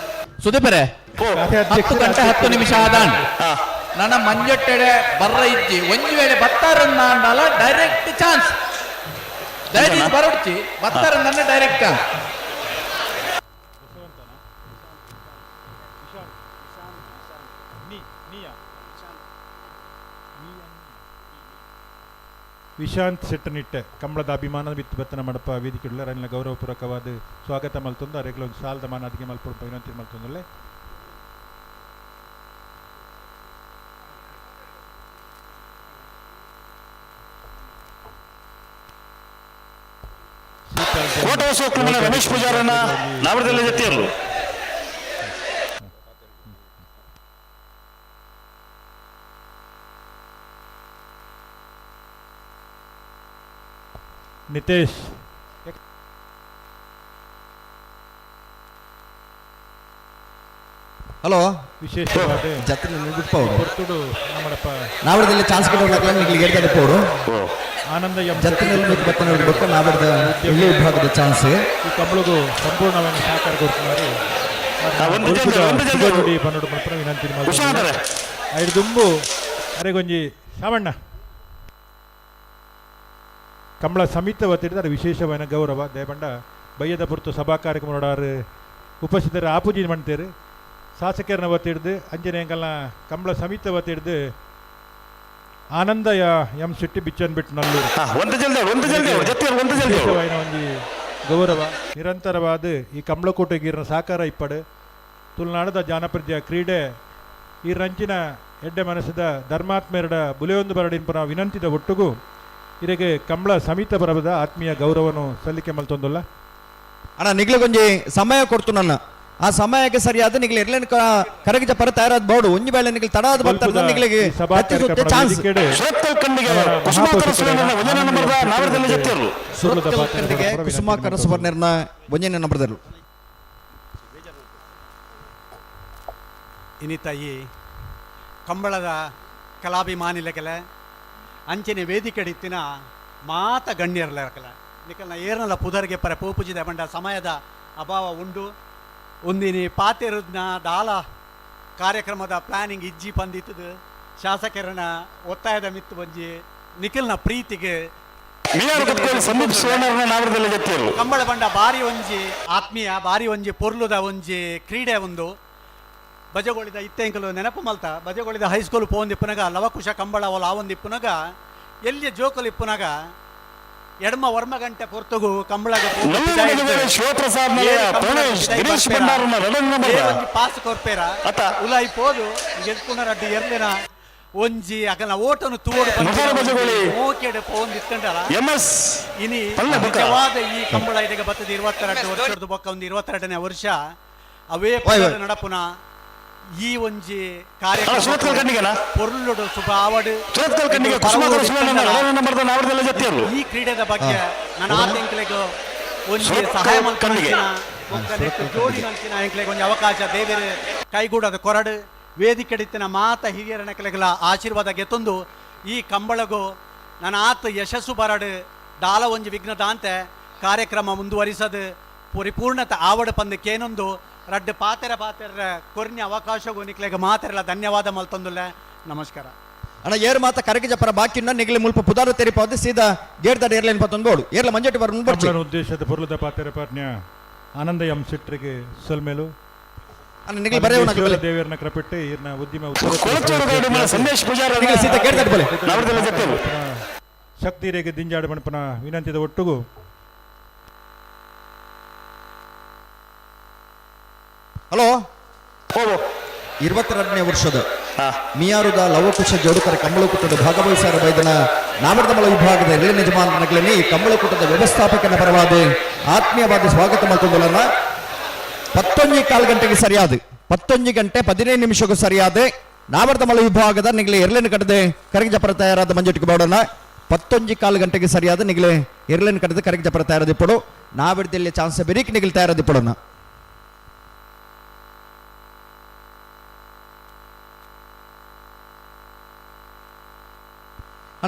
ಸುದೀಪರೇ, 10 ಗಂಟೆ 10 ನಿಮಿಷ ಆದಾಂಡ್. ಹಾ. ನನ್ನ ಮಂಜೊಟ್ಟೆಡೆ ಬರ್ರ ಇಜ್ಜಿ. ಒಂದು ವೇಳೆ ಬತ್ತಾರನ್ನ ಅಂಡಲ ಡೈರೆಕ್ಟ್ ಚಾನ್ಸ್. ದಯವಿಟ್ಟು ಬರೋಡ್ಚಿ ಬತ್ತಾರ ನನ್ನ ಡೈರೆಕ್ಟ್ ಚಾನ್ಸ್. ವಿಶಾಂತ್ ಶೆಟ್ಟನಿಟ್ಟೆ ಕಂಬಳದ ಅಭಿಮಾನದ ಬಿತ್ತು ಬತ್ತನ ಮಡಪ ವೇದಿಕೆ ರನ್ನ ಗೌರವಪೂರ್ವಕವಾದ ಸ್ವಾಗತ ಮಲ್ತೊಂದು ಅರೆಗ್ಲ ಒಂದು ಸಾಲದ ಮಾನ ಅದಕ್ಕೆ ಮಲ್ಪೊಡು ವಿನಂತಿ ಮಲ್ತೊಂದುಲ್ಲೆ. ಶೀತಲ್ ಜೈನ್ ಕೋಟೆ ಸೋಕ್ಲು ರಮೇಶ್ ಪೂಜಾರನ ನಾವರದಲ್ಲಿ ಜತ್ತಿಯರ್ಲು. ನಿತೇಶ್. ಹಲೋ. ವಿಶೇಷವಾದ ಜತ್ರೆ ಬಿಟ್ಪೌಡು. ಪೊರ್ತುಡು ನಮ್ಮಡಪ್ಪ ನಾವಡದಲ್ಲಿ ಚಾನ್ಸ್ ಗಿಡೋರ್ಲಕ್ಲ ನಿಗ್ಲಿಗೆ ಎಡ್ಗಡೆ ಪೋಡು. ಆನಂದ ಎಂ ಜತ್ರೆ ಬತ್ತನ ಬೊಕ್ಕ ನಾವಡದ ಎಳ್ಳಿ ವಿಭಾಗದ ಚಾನ್ಸ್. ಈ ಕಂಬಳಗು ಸಂಪೂರ್ಣವಾಗಿ ಸಹಕಾರ ಕೊಡ್తున్నారు. ಒಂದು ಜಲ್ದಿ, ಒಂದು ಜಲ್ದಿ. ನುಡಿ ಪನ್ನೊಡು ಮಲ್ಪುನ ವಿನಂತಿ ಮಲ್ತೊಂದುಲ್ಲೆ. ವಿಶ್ವನಾಥರೇ. ಐದು ದುಂಬು ಅರೆಗೊಂಜಿ ಸಾವಣ್ಣ ಕಂಬಳ ಸಮಿತ ವತಿಡಿದ ವಿಶೇಷವಾದ ಗೌರವ ದೇಬಂಡ ಬಯ್ಯದ ಪುರ್ತು ಸಭಾ ಕಾರ್ಯಕ್ರಮ ನೋಡಾರು ಉಪಸ್ಥಿತರ ಆಪುಜಿ ಮಾಡ್ತೇರು. ಶಾಸಕರನ್ನ ವತಿಡ್ದು ಅಂಜನೆ ಎಂಗಲ್ನ ಕಂಬಳ ಸಮಿತ ವತಿಡ್ದು ಆನಂದ ಎಂ ಶೆಟ್ಟಿ ಬಿಚ್ಚನ್ ಬಿಟ್ಟು ನಲ್ಲೂರು. ಹಾ, ಒಂದು ಜಲ್ದಿ ಒಂದು ಜಲ್ದಿ ಜತ್ತಿಯರ್ಲು ಒಂದು ಜಲ್ದಿ. ವಿಶೇಷವಾದ ಒಂಜಿ ಗೌರವ. ನಿರಂತರವಾದ ಈ ಕಂಬಳಕೋಟೆಗೀರಿನ ಸಾಕಾರ ಇಪ್ಪಡು ತುಳುನಾಡದ ಜಾನಪದ ಕ್ರೀಡೆ ಈ ರಂಚಿನ ಎಡ್ಡೆ ಮನಸ್ಸದ ಧರ್ಮಾತ್ಮೆರಡ ಬುಲೆಯೊಂದು ಬರಡಿಂಪನ ವಿನಂತಿದ ಒಟ್ಟುಗು ಇರೆಗೆ ಕಂಬಳ ಸಮಿತ ಬರಬದ ಆತ್ಮೀಯ ಗೌರವನು ಸಲ್ಲಿಕೆ ಮಲ್ತೊಂದುಲ್ಲ. ಅಣ್ಣ, ನಿಗ್ಲಿಗೊಂಜಿ ಸಮಯ ಕೊಡ್ತು ನನ್ನ. ಆ ಸಮಯಕ್ಕೆ ಸರಿಯಾದ ನಿಗ್ಲಿ ಎರ್ಲೇನ್ ಕರಗಿಜ ಪರ ತಯಾರಾದ ಬೋರ್ಡು. ಒಂಜಿ ಬೇಳೆ ನಿಗ್ಲಿ ತಡ ಆದ ಬರ್ತಾರೆ ನಿಗ್ಲಿಗೆ ಈ ಸಭಾ ಹತ್ತಿ ಸುತ್ತೆ ಕಾರ್ಯಕ್ರಮದ ಚಾನ್ಸ್. ವೇದಿಕೆಡ್ ಸುರತ್ಕಲ್ ಖಂಡಿಗೆ ಅವರ ಕುಸುಮಾಕರ ಮಹಾಪುರುಷರಾದ ಸುವರ್ಣ ಒಂದನೇ ನಂಬರ್ದ ನಾವರದಲ್ಲಿ ಜತ್ತಿಯರ್ಲು. ಸುರುಳದ ಸುರತ್ಕಲ್ ಪಾತ್ರ ಖಂಡಿಗೆ ಪರ ವಿನಂತಿ ಕುಸುಮಾಕರ ಮಲ್ತೊಂದುಲ್ಲ. ಸುವರ್ಣರ್ನ ಒಂಜನೇ ನಂಬರ್ದರು. ಇನ್ನಿತ ಈ ಕಂಬಳದ ಕಲಾಭಿಮಾನಿಲಕಲ ಅಂಚನೆ ವೇದಿಕೆಡಿತ್ತಿನ ಮಾತ ಗಣ್ಯರ್ಲಕಲ ನಿಕಲ್ನ ಏರ್ನಲ ಪುದರ್ಗೆ ಪರ ಪೂಪುಜಿದ ಬಂಡ ಸಮಯದ ಅಭಾವ ಉಂಡು. ಒಂದಿನಿ ಪಾತೆರುದ್ನ ದಾಲ ಕಾರ್ಯಕ್ರಮದ ಪ್ಲಾನಿಂಗ್ ಇಜ್ಜಿ ಪಂದಿತ್ತದು. ಶಾಸಕರನ ಒತ್ತಾಯದ ಮಿತ್ತು ಬಂಜಿ ನಿಖಿಲ್ನ ಪ್ರೀತಿಗೆ ಮೀನಾರು ಕುತ್ಕೋಲಿ ಸಂದೀಪ್ ಸುವರ್ಣರನ್ನ ನಾವರದಲ್ಲಿ ಜತ್ತಿಯರ್ಲು. ಕಂಬಳ ಬಂಡ ಬಾರಿ ಒಂಜಿ ಆತ್ಮೀಯ, ಬಾರಿ ಒಂಜಿ ಪೊರ್ಲುದ ಒಂಜಿ ಕ್ರೀಡೆ ಒಂದು. ಬಜಗೋಳಿದ ಇತ್ತೆಂಕಲು ನೆನಪು ಮಲ್ತ ಬಜಗೋಳಿದ ಹೈಸ್ಕೂಲ್ ಪೋಂದಿಪ್ಪುನಗ ಲವಕುಶ ಕಂಬಳ ಒಲ ಆವೊಂದಿಪ್ಪುನಗ ಎಲ್ಲಿ ಜೋಕುಲು ಇಪ್ಪುನಗ ಎಡಮ ವರ್ಮ ಗಂಟೆ ಪೊರ್ತುಗು ಕಂಬಳಗ ಪೋದು ನಲ್ಲೂರು ಪಿದಾಯಿ ಮದುವೆ ಶಿವಪ್ರಸಾದ್ ಮಲೆಯ ಏಳು ಕಂಬಳ ಪ್ರಣೇಶ್ ಪಿದಾಯಿ ಗಿರೀಶ್ ಬರ್ಪೇರ. ಭಂಡಾರನ ಎರಡನೇ ನಂಬರ್ದ. ಏ ಒಂಜಿ ಪಾಸ್ ಕೊರ್ಪೇರ. ಅತ್ತ. ಉಲಾಯಿ ಪೋದು ಗೆದ್ಕುನ ರಡ್ಡು ಎರ್ಲಿನ ಒಂಜಿ ಅಕಲ್ನ ಓಟನು ತೂವಡು ಮುಖಾರ ಬಜಗೋಳಿ. ಮೋಕೆಡ್ ಪೋಂದಿತ್ತಂಡಲ. ಎಂ ಎಸ್ ಇನಿ ಪಲ್ಲ ಬೊಕ್ಕ. ನಿಜವಾದ ಈ ಕಂಬಳ ಇದೀಗ ಬತ್ತದ 22 ವರ್ಷದ ಬೊಕ್ಕ ಒಂದು 22ನೇ ವರ್ಷ ಅವೇ ಓಯ್ ಪದದ ಓಯ್. ನಡಪುನ ಈ ಒಂಜಿ ಅಲ್ಲ, ಸುರತ್ಕಲ್ ಖಂಡಿಗೆನಾ? ಪೊರ್ಲುಡು ಶುಭ ಆವಡು. ಸುರತ್ಕಲ್ ಖಂಡಿಗೆ ಕುಸುಮಾಕರ ಸುವರ್ಣನ ಎರಡನೇ ನಂಬರ್ದ ನಾವರದಲ್ಲಿ ಜತ್ತಿಯರ್ಲು. ಈ ಕ್ರೀಡೆದ ಬಗ್ಗೆ ನನ್ನ ಆತಂಕಲೆಗ್ ಒಂಜಿ ಸುರತ್ಕಲ್ ಸಹಾಯ ಖಂಡಿಗೆ. ಮಲ್ಪುನಂಚಿನ ಬೊಕ್ಕ ನೆಟ್ಟ್ ಜೋಡಿ ಮಲ್ತಿನ ಎಂಕ್ಲೆಗ್ ಒಂಜಿ ಅವಕಾಶ ದೇವೆರ್ ಕೈಗೂಡದ ಕೊರಡು. ವೇದಿಕೆಡಿತ್ತಿನ ಮಾತ ಹಿರಿಯರ ನಕಲೆಗಳ ಆಶೀರ್ವಾದ ಗೆತ್ತೊಂದು ಈ ಕಂಬಳಗು ನನ್ನ ಆತ ಯಶಸ್ಸು ಬರಡು. ದಾಲ ಒಂಜಿ ವಿಘ್ನದಾಂತೆ ಕಾರ್ಯಕ್ರಮ ಮುಂದುವರಿಸದು. ಪರಿಪೂರ್ಣತೆ ಆವಡ ಪಂದ್ ಕೇನೊಂದು ರಡ್ಡ್ ಪಾತೆರ ಪಾತೆರ ಕೊರ್ನಿ ಅವಕಾಶಗು ನಿಕ್ಲೆಗ್ ಮಾತೆರ್ಲ ಧನ್ಯವಾದ ಮಲ್ತೊಂದುಲ್ಲೆ. ನಮಸ್ಕಾರ. ಅಣ್ಣ ಏರು ಮಾತ ಕರಗಿ ಜಪ್ಪರ ಬಾಕಿನ್ನ ನಿಗಲಿ ಮುಲ್ಪ ಪುದಾರ ತೆರಿಪಾದ ಸೀದಾ ಗೇಟ್ ಏರ್ಲೈನ್ ಪತ್ತೊಂದು ಬೋಡು ಏರ್ಲ ಮಂಜೆಟ್ಟು ಬರ ಬರ್ಚಿ. ಕಂಬಳನ ಉದ್ದೇಶದ ಪೊರ್ಲುದ ಪಾತೆರ ಪಾಟ್ನ್ಯ ಆನಂದ ಎಂ ಸಿಟ್ರಿಗೆ ಸೊಲ್ಮೇಲು. ಅಣ್ಣ ನಿಗಲಿ ಬರೆಯವನ ಈಶ್ವರ ದೇವರನ್ನ ಕೃಪೆಟ್ಟು ಈರ್ನ ಉದ್ಯಮ ಕೊಳಚೂರು ಗಾಡಿ ಸಂದೇಶ್ ಪೂಜಾರಿ ನಿಗಲಿ ಸೀದಾ ಗೇಟ್ ದಾಟ್ ಬೋಲೆ. ನಾವರದಲ್ಲಿ ಜತ್ತಿಯರು. ಶಕ್ತಿ ರೇಗೆ ದಿಂಜಾಡು ಮಣಪನ ವಿನಂತಿದ ಒಟ್ಟುಗು. ಹಲೋ. ಹೋಗು. 22ನೇ ವರ್ಷದ ಹಾ. ಮಿಯಾರುದ ಲವಕುಶ ಜೋಡುಕರ ಕಂಬಳಕೂಟದ ಭಾಗವಹಿಸಾರ ಬೈದನ ನಾಮರ್ದಮಲ ವಿಭಾಗದ ಎಲ್ಲಿ ಯಜಮಾನರಲ್ಲಿ ಈ ಕಂಬಳಕೂಟದ ವ್ಯವಸ್ಥಾಪಕನ ಪರವಾದ ಆತ್ಮೀಯವಾದ ಸ್ವಾಗತ ಮಲ್ತೊಂದುಲನ್ನ. 11:15 ಗಂಟೆಗೆ ಸರಿಯಾದ 11 ಗಂಟೆ 15 ನಿಮಿಷಕ್ಕೂ ಸರಿಯಾದ ನಾಮರ್ದಮಲ ವಿಭಾಗದ ನಿಗಲಿ ಎರ್ಲೆನ್ ಕಟ್ಟದೆ ಕರಗಿ ಜಪರ ತಯಾರಾದ ಮಂಜುಟಿಗೆ ಬೋಡೋಣ. 11:15 ಗಂಟೆಗೆ ಸರಿಯಾದ ನಿಗಲೆ ಎರ್ಲೆನ್ ಕಟ್ಟದೆ ಕರಗಿ ಜಪರ ತಯಾರದಿಪ್ಪಡು ನಾವಿಡ್ದಲ್ಲಿ ಚಾನ್ಸ್ ಬೆರಿಕ್ ನಿಗಲಿ ತಯಾರದಿಪ್ಪಡೋಣ.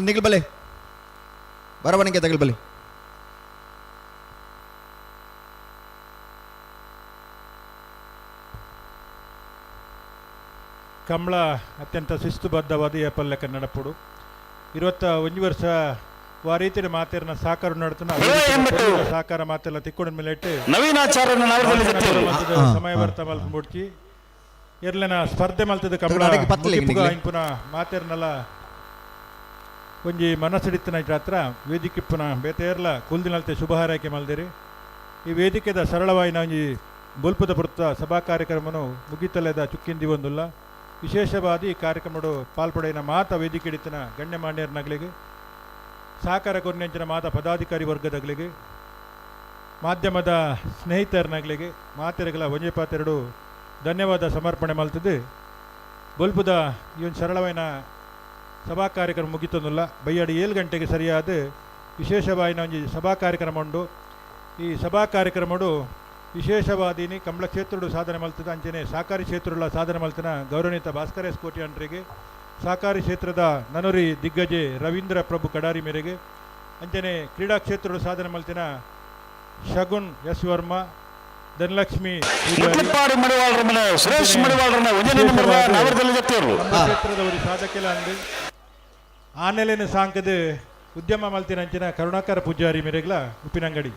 ನಿಗಲ್ ಬಲೆ ಬರವಣಿಗೆ ತಗಲ್ ಬಲೆ. ಕಂಬಳ ಅತ್ಯಂತ ಶಿಸ್ತುಬದ್ಧವಾದ ಏಪಲ್ಲೆ ಕನ್ನಡಪುಡು 21 ವರ್ಷ ವಾರೀತಿನ ಮಾತೇರನ ಸಾಕಾರ ನಡತನ ಎಂಬತ್ತು. ಸಾಕಾರ ಮಾತೆಲ್ಲ ತಿಕ್ಕೊಡ ಮೇಲೆ ಇಟ್ಟು ನವೀನಾಚಾರ್ಯನ ನಾವರದಲ್ಲಿ ಜತ್ತಿಯರು. ಸಮಯ ಬರ್ತ ಮಲ್ಪ ಮುಡ್ಚಿ ಎರ್ಲೆನ ಸ್ಪರ್ಧೆ ಮಲ್ತದ ಕಂಬಳ ಅಡಿಗೆ ಪತ್ತಲೆ ಮುಗಿಪುಗ ನಿಗ್ಲೆ. ಇಂಪುನ ಮಾತೇರ್ನಲ ಒಂಜಿ ಮನಸ್ಸಿಡಿತ್ತಿನ ಜಾತ್ರ ವೇದಿಕೆಪ್ಪುನ ಬೇತೆ ಏರ್ಲ ಕುಲ್ದಿನಲ್ತೆ ಶುಭ ಹಾರೈಕೆ ಮಲ್ದಿರಿ. ಈ ವೇದಿಕೆದ ಸರಳವಾಯಿನ ಒಂಜಿ ಬೊಲ್ಪುದ ಪುರ್ತ ಸಭಾ ಕಾರ್ಯಕ್ರಮನು ಮುಗಿತಲೆದ ಚುಕ್ಕಿಂದಿ ಒಂದುಲ್ಲ. ವಿಶೇಷವಾದ ಈ ಕಾರ್ಯಕ್ರಮಡು ಪಾಲ್ಪಡೆಯಿನ ಮಾತ ವೇದಿಕೆ ಹಿಡಿತನ ಗಣ್ಯಮಾನ್ಯರ್ನಗಳಿಗೆ, ಸಹಕಾರ ಕೊರ್ನೆಂಚಿನ ಮಾತ ಪದಾಧಿಕಾರಿ ವರ್ಗದಗಳಿಗೆ, ಮಾಧ್ಯಮದ ಸ್ನೇಹಿತರ್ನಗಳಿಗೆ ಮಾತೆರೆಗಳ ಒಂಜೆ ಪಾತೆರಡು ಧನ್ಯವಾದ ಸಮರ್ಪಣೆ ಮಲ್ತದೆ. ಬೊಲ್ಪುದ ಈ ಒಂದು ಸರಳವಾಯಿನ ಸಭಾ ಕಾರ್ಯಕ್ರಮ ಮುಗಿತೊಂದುಲ್ಲ. ಬಯ್ಯಾಡಿ 7 ಗಂಟೆಗೆ ಸರಿಯಾದ ವಿಶೇಷವಾಯಿನ ಒಂಜಿ ಸಭಾ ಕಾರ್ಯಕ್ರಮ ಉಂಡು. ಈ ಸಭಾ ಕಾರ್ಯಕ್ರಮಡು ವಿಶೇಷವಾದಿನಿ ಕಂಬಳ ಕ್ಷೇತ್ರಡು ಸಾಧನೆ ಮಲ್ತದ ಅಂಚನೆ ಸಹಕಾರಿ ಕ್ಷೇತ್ರಗಳ ಸಾಧನೆ ಮಲ್ತನ ಗೌರವನೀತ ಭಾಸ್ಕರ ಎಸ್ ಕೋಟಿ ಅಂಟ್ರಿಗೆ, ಸಹಕಾರಿ ಕ್ಷೇತ್ರದ ನನರಿ ದಿಗ್ಗಜೆ ರವೀಂದ್ರ ಪ್ರಭು ಕಡಾರಿ ಮೇರೆಗೆ, ಅಂಚನೆ ಕ್ರೀಡಾ ಕ್ಷೇತ್ರಡು ಸಾಧನೆ ಮಲ್ತಿನ ಶಗುನ್ ಎಸ್ ವರ್ಮಾ, ಧನಲಕ್ಷ್ಮಿ ಪೂಜಾರಿ, ಮುಟ್ಲಪ್ಪಾಡಿ ಮಡಿವಾಳರ ಮನೆ ಸುರೇಶ್ ಮಡಿವಾಳರನ್ನ ಒಂದನೇ ನಂಬರ್ ನಾವರದಲ್ಲಿ ಜತ್ತಿಯರು. ನಮ್ಮ ಕ್ಷೇತ್ರದವರು ಸಾಧಕೆಲ ಅಂದು ಆನೆಲೆನ ಸಾಂಕದ ಉದ್ಯಮ ಮಲ್ತಿನ ಅಂಚಿನ ಕರುಣಾಕರ ಪೂಜಾರಿ ಮೇರೆಗ್ಲ ಉಪ್ಪಿನಂಗಡಿ.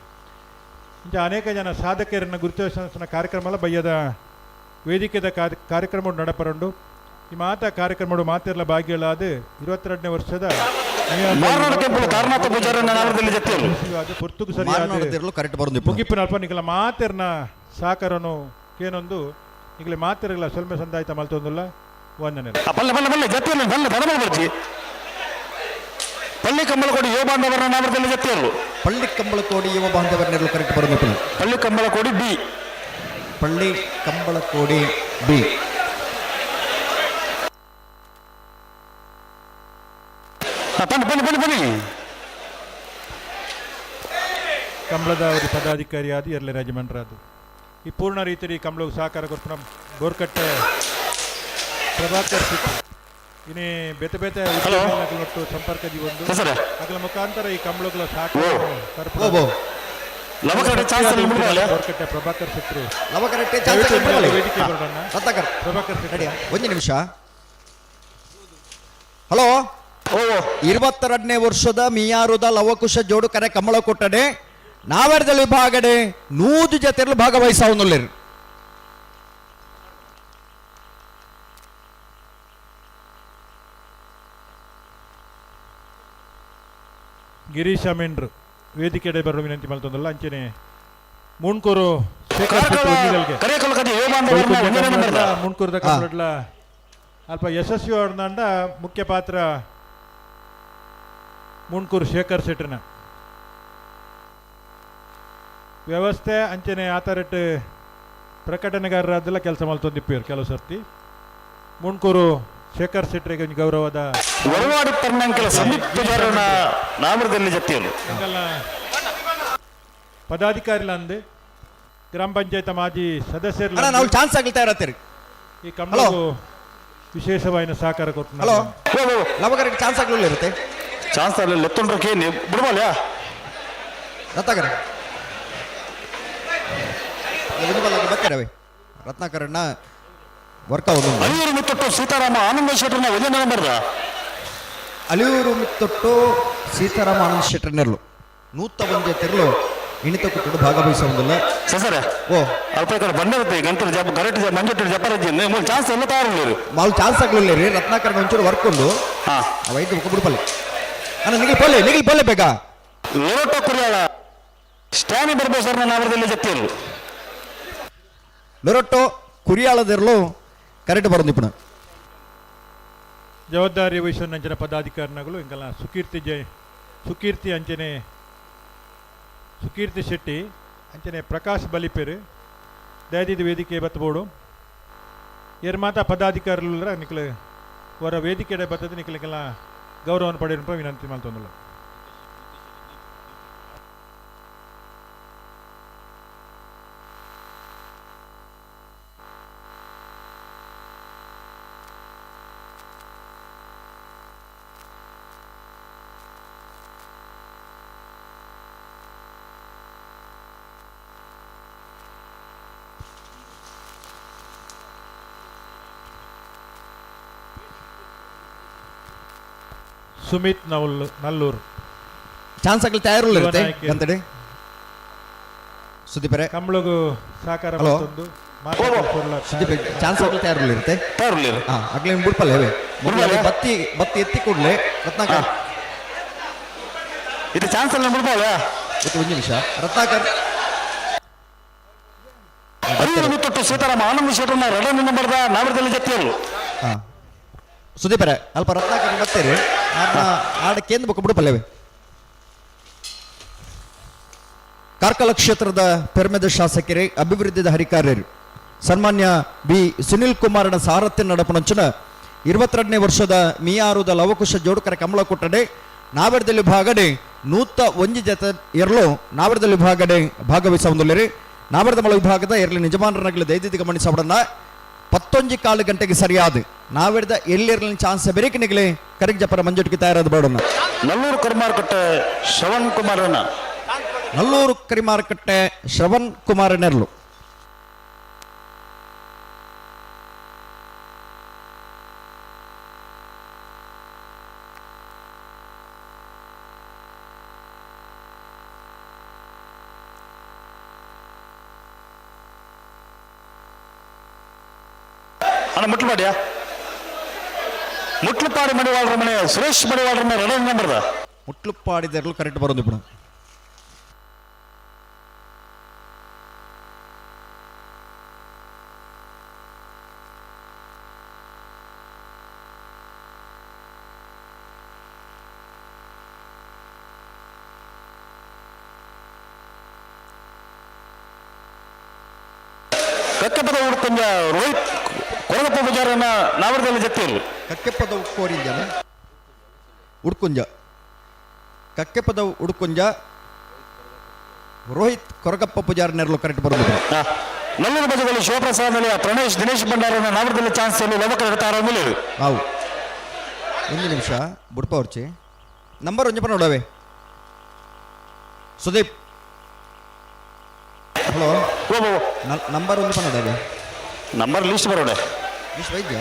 ಇಂಚ ಅನೇಕ ಜನ ಸಾಧಕರನ್ನು ಗುರುತಿಸಿದ ಕಾರ್ಯಕ್ರಮ ಬಯ್ಯದ ವೇದಿಕೆದ ಕಾರ್ಯಕ್ರಮ ನಡಪರಂಡು. ಈ ಮಾತಾ ಕಾರ್ಯಕ್ರಮಡು ಮಾತೆರ್ಲ ಭಾಗಿಗಳಾದ 22ನೇ ವರ್ಷದ ಮಾರನಾಡು ಕೆಂಪು ತಾರನಾಥ ಪೂಜಾರನ್ನ ನಾವರದಲ್ಲಿ ಜತ್ತಿಯರು. ಪುರ್ತುಗು ಸರಿಯಾದ ಮಾರನಾಡದಿರಲು ಕರೆಕ್ಟ್ ಬರೋದು. ಮುಗಿಪಿನ ಅಲ್ಪ ನಿಗಲ ಮಾತೆರ್ನ ಸಾಕರನು ಕೇನೊಂದು ನಿಗಲ ಮಾತೆರ್ಗಳ ಸೊಲ್ಮೆ ಸಂದಾಯ್ತ ಮಲ್ತೊಂದುಲ್ಲ. ವಂದನೆ. ಪಲ್ಲೆ ಪಲ್ಲೆ ಪಲ್ಲೆ ಜತ್ತಿಯರು ಪಲ್ಲೆ ದಡ ಬರ್ಜಿ. ಪಳ್ಳಿ ಕಂಬಳಕೋಡಿ ಯುವ ಬಾಂಧವರನ್ನ ನಾವರದಲ್ಲಿ ಜತ್ತಿಯರು. ಪಳ್ಳಿ ಕಂಬಳಕೋಡಿ ಯುವ ಬಾಂಧವರನ್ನೆಲ್ಲ ಕರೆಕ್ಟ್ ಬರೋದು. ಪಳ್ಳಿ ಕಂಬಳಕೋಡಿ ಬಿ. ಪಳ್ಳಿ ಕಂಬಳಕೋಡಿ ಬಿ. ಬನ್ನಿ ಬನ್ನಿ ಬನ್ನಿ ಬನ್ನಿ. ಕಂಬಳದ ಅವರು ಪದಾಧಿಕಾರಿಯಾದ ಎರಲೆ ರಾಜಮಂಡ್ರಾದು ಈ ಪೂರ್ಣ ರೀತಿಯಲ್ಲಿ ಕಂಬಳకు ಸಹಕಾರ ಕೊಡ್ಪುನ ಬೋರ್ಕಟ್ಟೆ ಪ್ರಭಾಕರ್ ಸಿಟ್ ಇನಿ ಬೇತೆ ಬೇತೆ ಉದ್ಯಮಿಗಳೊಟ್ಟು ಸಂಪರ್ಕ ಒಂದು ಸರ್. ಅದರ ಮುಖಾಂತರ ಈ ಕಂಬಳಗಳ ಸಹಕಾರ ತರ್ಪುನ ಓಬೋ. ಲವಕಡೆ ಚಾನ್ಸ್ ಮುಡ್ಬಾಲೆ. ಬೋರ್ಕಟ್ಟೆ ಪ್ರಭಾಕರ್ ಸಿಟ್ರು ಲವ ಕರೆಕ್ಟ್. ದಯವಿಟ್ಟು ವೇದಿಕೆ ಬರೋಣ. ರತ್ನಾಕರ್. ಪ್ರಭಾಕರ್ ಸಿಟ್ರು. ರೆಡಿಯಾ? ಒಂದು ನಿಮಿಷ. ಹಲೋ. ಓ. 22ನೇ ವರ್ಷದ ಮಿಯಾರುದ ಲವಕುಶ ಜೋಡು ಕರೆ ಕಮಲ ಕೊಟ್ಟಡೆ ನಾವರ್ದಲ್ಲಿ ವಿಭಾಗಡೆ 100 ಜೊತೆಯಲ್ಲಿ ಭಾಗವಹಿಸವನ್ನುಳ್ಳಿರು. ಗಿರೀಶ್ ಅಮೀನ್ರು ವೇದಿಕೆ ಬರುವ ವಿನಂತಿ ಮಲ್ತೊಂದಲ್ಲ. ಅಂಚನೆ ಮೂಣ್ಕೂರು ಶೇಖರ್ ಕಾರ್ಕಳ ಶೆಟ್ರು ಒಂಜಿಗಲ್ಗೆ. ಕರೇಕಲ್ ಯುವ ಬಾಂಧವರನ್ನ ಒಂದನೇ ನಂಬರ್ದ ಮುಣ್ಕೂರ್ದ ಕಂಬಳಡ್ಲ ಅಲ್ಪ ಯಶಸ್ವಿ ಅವ್ರನ್ನಂಡ ಮುಖ್ಯ ಪಾತ್ರ ಮುಂಡ್ಕೂರು ಶೇಖರ್ ಶೆಟ್ರನ ವ್ಯವಸ್ಥೆ ಅಂಚನೆ ಆತರಟ್ ಪ್ರಕಟಣೆಗಾರರಾದೆಲ್ಲ ಕೆಲಸ ಮಲ್ತೊಂದಿಪ್ಪೇರು ಕೆಲವು ಸರ್ತಿ. ಮುಂಡ್ಕೂರು ಶೇಖರ್ ಶೆಟ್ರಿಗೆ ಒಂಜಿ ಗೌರವದ ಒಳವಾಡಿ ಪರ್ಣಂಕಲ ಸಂದೀಪ್ ಪೂಜಾರನ ನಾಮರದಲ್ಲಿ ಜತ್ತಿಯರು. ಎಂಕಲ್ನ ಪದಾಧಿಕಾರಿಲ ಅಂದು ಗ್ರಾಮ ಪಂಚಾಯತ್ ಮಾಜಿ ಸದಸ್ಯರು ಅಣ್ಣ ನಾವು ಚಾನ್ಸ್ ಆಗ್ತಾ ಇರತ್ತೀರಿ. ಈ ಕಂಬಳಗೂ ವಿಶೇಷವಾದ ಸಹಕಾರ ಕೊಟ್ಟು ಹಲೋ, ಲವ ಕರೆಕ್ಟ್ ಚಾನ್ಸ್ ಆಗ್ಲಿಲ್ಲ ಇರುತ್ತೆ. ಚಾನ್ಸ್ ಅಲ್ಲಿ ಲೆತ್ತೊಂಡ್ರಕ್ಕೆ ನೀವು ಬಿಡ್ಬಾಲ್ಯಾ. ರತ್ನಾಕರ್. ಒಂಜಿ ಬಲ್ಲ ಬತ್ತರವೆ ರತ್ನಾಕರಣ್ಣ ವರ್ಕ ಒಂದು ಅಳಿಯೂರು ಮಿತ್ತೊಟ್ಟು ಸೀತಾರಾಮ ಆನಂದ ಶೆಟ್ಟರ್ನ ಒಂದೇ ನಂಬರ್ದ ಅಲಿಯೂರು ಮಿತ್ತೊಟ್ಟು ಸೀತಾರಾಮ ಆನಂದ ಶೆಟ್ಟರ್ನೆರ್ಲು ನೂತ ಒಂಜೆ ತೆರಲು ಇಣಿತ ಕುಟ್ಟುಡು ಭಾಗವಹಿಸುವುದಿಲ್ಲ ಸರ್ ಓ ಅಲ್ಪ ಈ ಕಡೆ ಬಂದಿರುತ್ತೆ ಗಂಟೆ ಜಪ ಕರೆಕ್ಟ್ ಮಂಜುಟ್ಟು ಜಪರಜ್ಜಿ ಮೂರು ಚಾನ್ಸ್ ಎಲ್ಲ ತಯಾರು ಮಾಲ್ ಚಾನ್ಸ್ ಆಗ್ಲಿಲ್ಲ ರೀ ರತ್ನಾಕರಣ ಒಂಚೂರು ವರ್ಕ್ ಉಂಡು ಹಾ ಆ ವೈದ್ಯ ಮುಖ ಬಿಡ್ಪಲ್ಲೆ ಅಣ್ಣ ನಿಗಿಲ್ ಪೋಲೆ ನಿಗಿಲ್ ಪೋಲೆ ಬೇಗ ಲೋಟ ಕುರಿಯಾಳ ಸ್ಟ್ಯಾನಿ ಬರ್ಬೋದು ಸರ್ ನನ್ನ ಅವರದಲ್ಲಿ ಜತ್ತಿರು ಲೊರೊಟ್ಟೋ ಕುರಿಯಾಳದಿರಲು ಕರೆಕ್ಟ್ ಬರೋದು ಇಪ್ಪಣ ಜವಾಬ್ದಾರಿ ವಹಿಸಿದ ಪದಾಧಿಕಾರಿಗಳು ಇಂಕಲ್ನ ಸುಕೀರ್ತಿ ಜೈ ಸುಕೀರ್ತಿ ಅಂಚನೆ ಸುಕೀರ್ತಿ ಶೆಟ್ಟಿ ಅಂಚನೆ ಪ್ರಕಾಶ್ ಬಲಿಪೆರು ದಯದಿದ್ದು ವೇದಿಕೆ ಬತ್ತಬೋಡು ಏರ್ ಮಾತಾ ಪದಾಧಿಕಾರಿಗಳು ನಿಕ್ಲು ವರ ವೇದಿಕೆ ಬತ್ತದ ನಿಕ್ಲಿಗೆಲ್ಲ ಗೌರವವನ್ನು ಪಡೆಯುವ ವಿನಂತಿ ಮಾಡ್ತೊಂದಲ್ಲ. ಸುಮಿತ್ ನವಲ್ ನಲ್ಲೂರು ಚಾನ್ಸ್ ಆಗ್ಲಿ ತಯಾರುಲ್ಲ ಇರುತ್ತೆ ಯುವ ನಾಯಕಿ. ಗಂತಡೆ ಸುದೀಪರೆ ಕಂಬಳಗು ಸಹಕಾರ ಹಲೋ. ಮತ್ತೊಂದು ಮಾತಾಡ ಸುದೀಪ್ ಚಾನ್ಸ್ ಆಗ್ಲಿ ತಯಾರುಲ್ಲ ಇರುತ್ತೆ ತಯಾರು ಹಾ ಆಗ್ಲಿ ಬಿಡ್ಪಲ್ಲ ಹೇವೆ ಮೊದಲು ಬಿಡ್ಪಲ್ಲ? ಬತ್ತಿ ಬತ್ತಿ ಎತ್ತಿ ಕೂಡಲೇ ರತ್ನಾಕರ್ ಇದು ಚಾನ್ಸ್ ಎಲ್ಲ ಬಿಡ್ಬೋದ ಮತ್ತೆ ಒಂದು ನಿಮಿಷ ರತ್ನಾಕರ್ ಅಳಿಯೂರು ಮಿತ್ತೊಟ್ಟು ಸೀತಾರಾಮ ಆನಂದ ಶೆಟ್ಟರ್ನ ಎರಡನೇ ನಂಬರ್ದ ನಾವರದಲ್ಲಿ ಜತ್ತಿರು ಹಾ ಸುದೀಪರೆ ಅಲ್ಪ ರತ್ನಾಕರ್ ಬತ್ತೀರಿ ಆಡ ಆಡ ಕೇಂದ್ರ ಬೊಕ್ಕ ಬಿಡುಪಲ್ಲೇವೆ ಕಾರ್ಕಳ ಕ್ಷೇತ್ರದ ಪೆರ್ಮೆದ ಶಾಸಕರೇ ಅಭಿವೃದ್ಧಿದ ಹರಿಕಾರ್ಯರು ಸನ್ಮಾನ್ಯ ಬಿ ಸುನಿಲ್ ಕುಮಾರನ ಸಾರಥ್ಯ ನಡಪನಂಚನ 22ನೇ ವರ್ಷದ ಮಿಯಾರುದ ಲವಕುಶ ಜೋಡುಕರ ಕಮಲ ಕೊಟ್ಟಡೆ ನಾವೆರದಲ್ಲಿ ಭಾಗಡೆ 101 ಜತೆ ಎರಲು ನಾವೆರದಲ್ಲಿ ಭಾಗಡೆ ಭಾಗವಹಿಸುವಂದುಲ್ಲರಿ ನಾವೆರದ ಮಳ ವಿಭಾಗದ ಎರಲಿ ನಿಜಮಾನರನಗಲಿ ದೈದಿದ್ದು ಗಮನಿಸಬಡನ್ನ 11:15 ಗಂಟೆಗೆ ಸರಿಯಾದ ನಾವೆರದ ಎಲ್ಲಿರಲಿ ಚಾನ್ಸ್ ಬೆರಿಕಿನಿಗಲಿ ಕರಿಗ್ ಜಪರ ಮಂಜುಟಿಗೆ ತಯಾರಾದ ಬೇಡನ್ನ. ನಲ್ಲೂರು ಕರ್ಮಾರ್ಕಟ್ಟೆ ಶ್ರವಣ್ ಕುಮಾರನ ನಲ್ಲೂರು ಕರಿಮಾರುಕಟ್ಟೆ ಶ್ರವಣ್ ಕುಮಾರ ನೆರ್ಲು. ಅಣ್ಣ ಮುಟ್ಲುಪಾಡಿಯಾ ಮುಟ್ಲುಪಾಡಿ ಮಡಿವಾಳರ ಮನೆ ಸುರೇಶ್ ಮಡಿವಾಳರ ಮನೆ ಎರಡನೇ ನಂಬರ್ದ ಮುಟ್ಲುಪಾಡಿದೆರಲು ಕರೆಕ್ಟ್ ಬರೋದು ಬಿಡ. ಕಕ್ಕೆಪದ ಉಡ್ಕೊಂಜ ರೋಹಿತ್ ಕೊರಗಪ್ಪ ಪೂಜಾರನ್ನ ನಾವರದಲ್ಲಿ ಜತ್ತಿರು ಕಕ್ಕೆಪದ ಕೋರಿಂಜನ ಉಡ್ಕುಂಜ ಕಕ್ಕೆಪದ ಉಡ್ಕುಂಜ ರೋಹಿತ್ ಕೊರಗಪ್ಪ ಪೂಜಾರಿ ನೆರಳು ಕರೆಕ್ಟ್ ಬರೋದು ಬಿಡ. ನಲ್ಲೂರು ಬಜದಲ್ಲಿ ಶಿವಪ್ರಸಾದ್ ನೆಲೆಯ ಪ್ರಣೇಶ್ ದಿನೇಶ್ ಭಂಡಾರನ ನಾವರದಲ್ಲಿ ಚಾನ್ಸ್ ಲವಕರ ಇರ್ತಾರ ಮೇಲೆ ಆವು ಒಂದು ನಿಮಿಷ ಬುಡ್ಪ ಅವ್ರ್ಚಿ ನಂಬರ್ ಒಂಜಿ ನೋಡವೆ ಸುದೀಪ್ ಹಲೋ ನಂಬರ್ ಒಂದು ನೋಡವೆ ನಂಬರ್ ಲಿಸ್ಟ್ ಬರೋಡೆ ವಿಶ್ ವೈದ್ಯ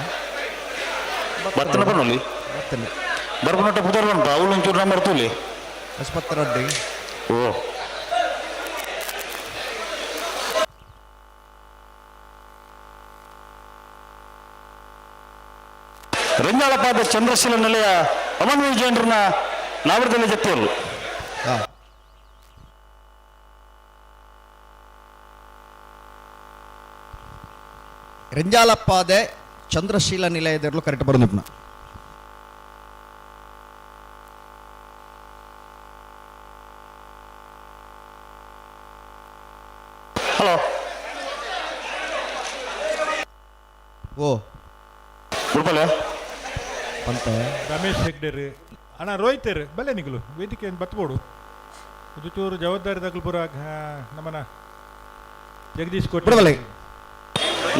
ಬರ್ತನ ಬರೋಲಿ ಬರ್ತೇನೆ ಬರ್ಬನೊಟ್ಟ ಪುದರ್ ಬಂತ ಅವಳು ಒಂಚೂರು ನಂಬರ್ ತೂಲಿ ಆಸ್ಪತ್ರೆ ಅಡ್ಡಿ ಓ ರಂಜಾಳಪಾದ ಚಂದ್ರಶೀಲ ನೆಲೆಯ ಅಮನ್ ವಿಜಯಂದ್ರನ ನಾವರದಲ್ಲಿ ಜತ್ತಿರು ಹಾಂ ರೆಂಜಾಲಪ್ಪಾದೆ ಚಂದ್ರಶೀಲ ನಿಲಯದಿರಲು ಕರೆಕ್ಟ್ ಬರೋದು ಪುನಃ. ಹಲೋ ಓ ಉಡುಪಲೆ ಪಂತ ರಮೇಶ್ ಹೆಗ್ಡೆರ್ ಅಣ್ಣ ರೋಹಿತರ್ ಬಲ್ಲೆ ನಿಗಲು ವೇದಿಕೆ ಬತ್ಬೋಡು ಇದು ಚೂರು ಜವಾಬ್ದಾರಿ ತಗಲ್ಪುರ ನಮ್ಮನ ಜಗದೀಶ್ ಕೋಟೆ ಬಿಡಬಲ್ಲೆ.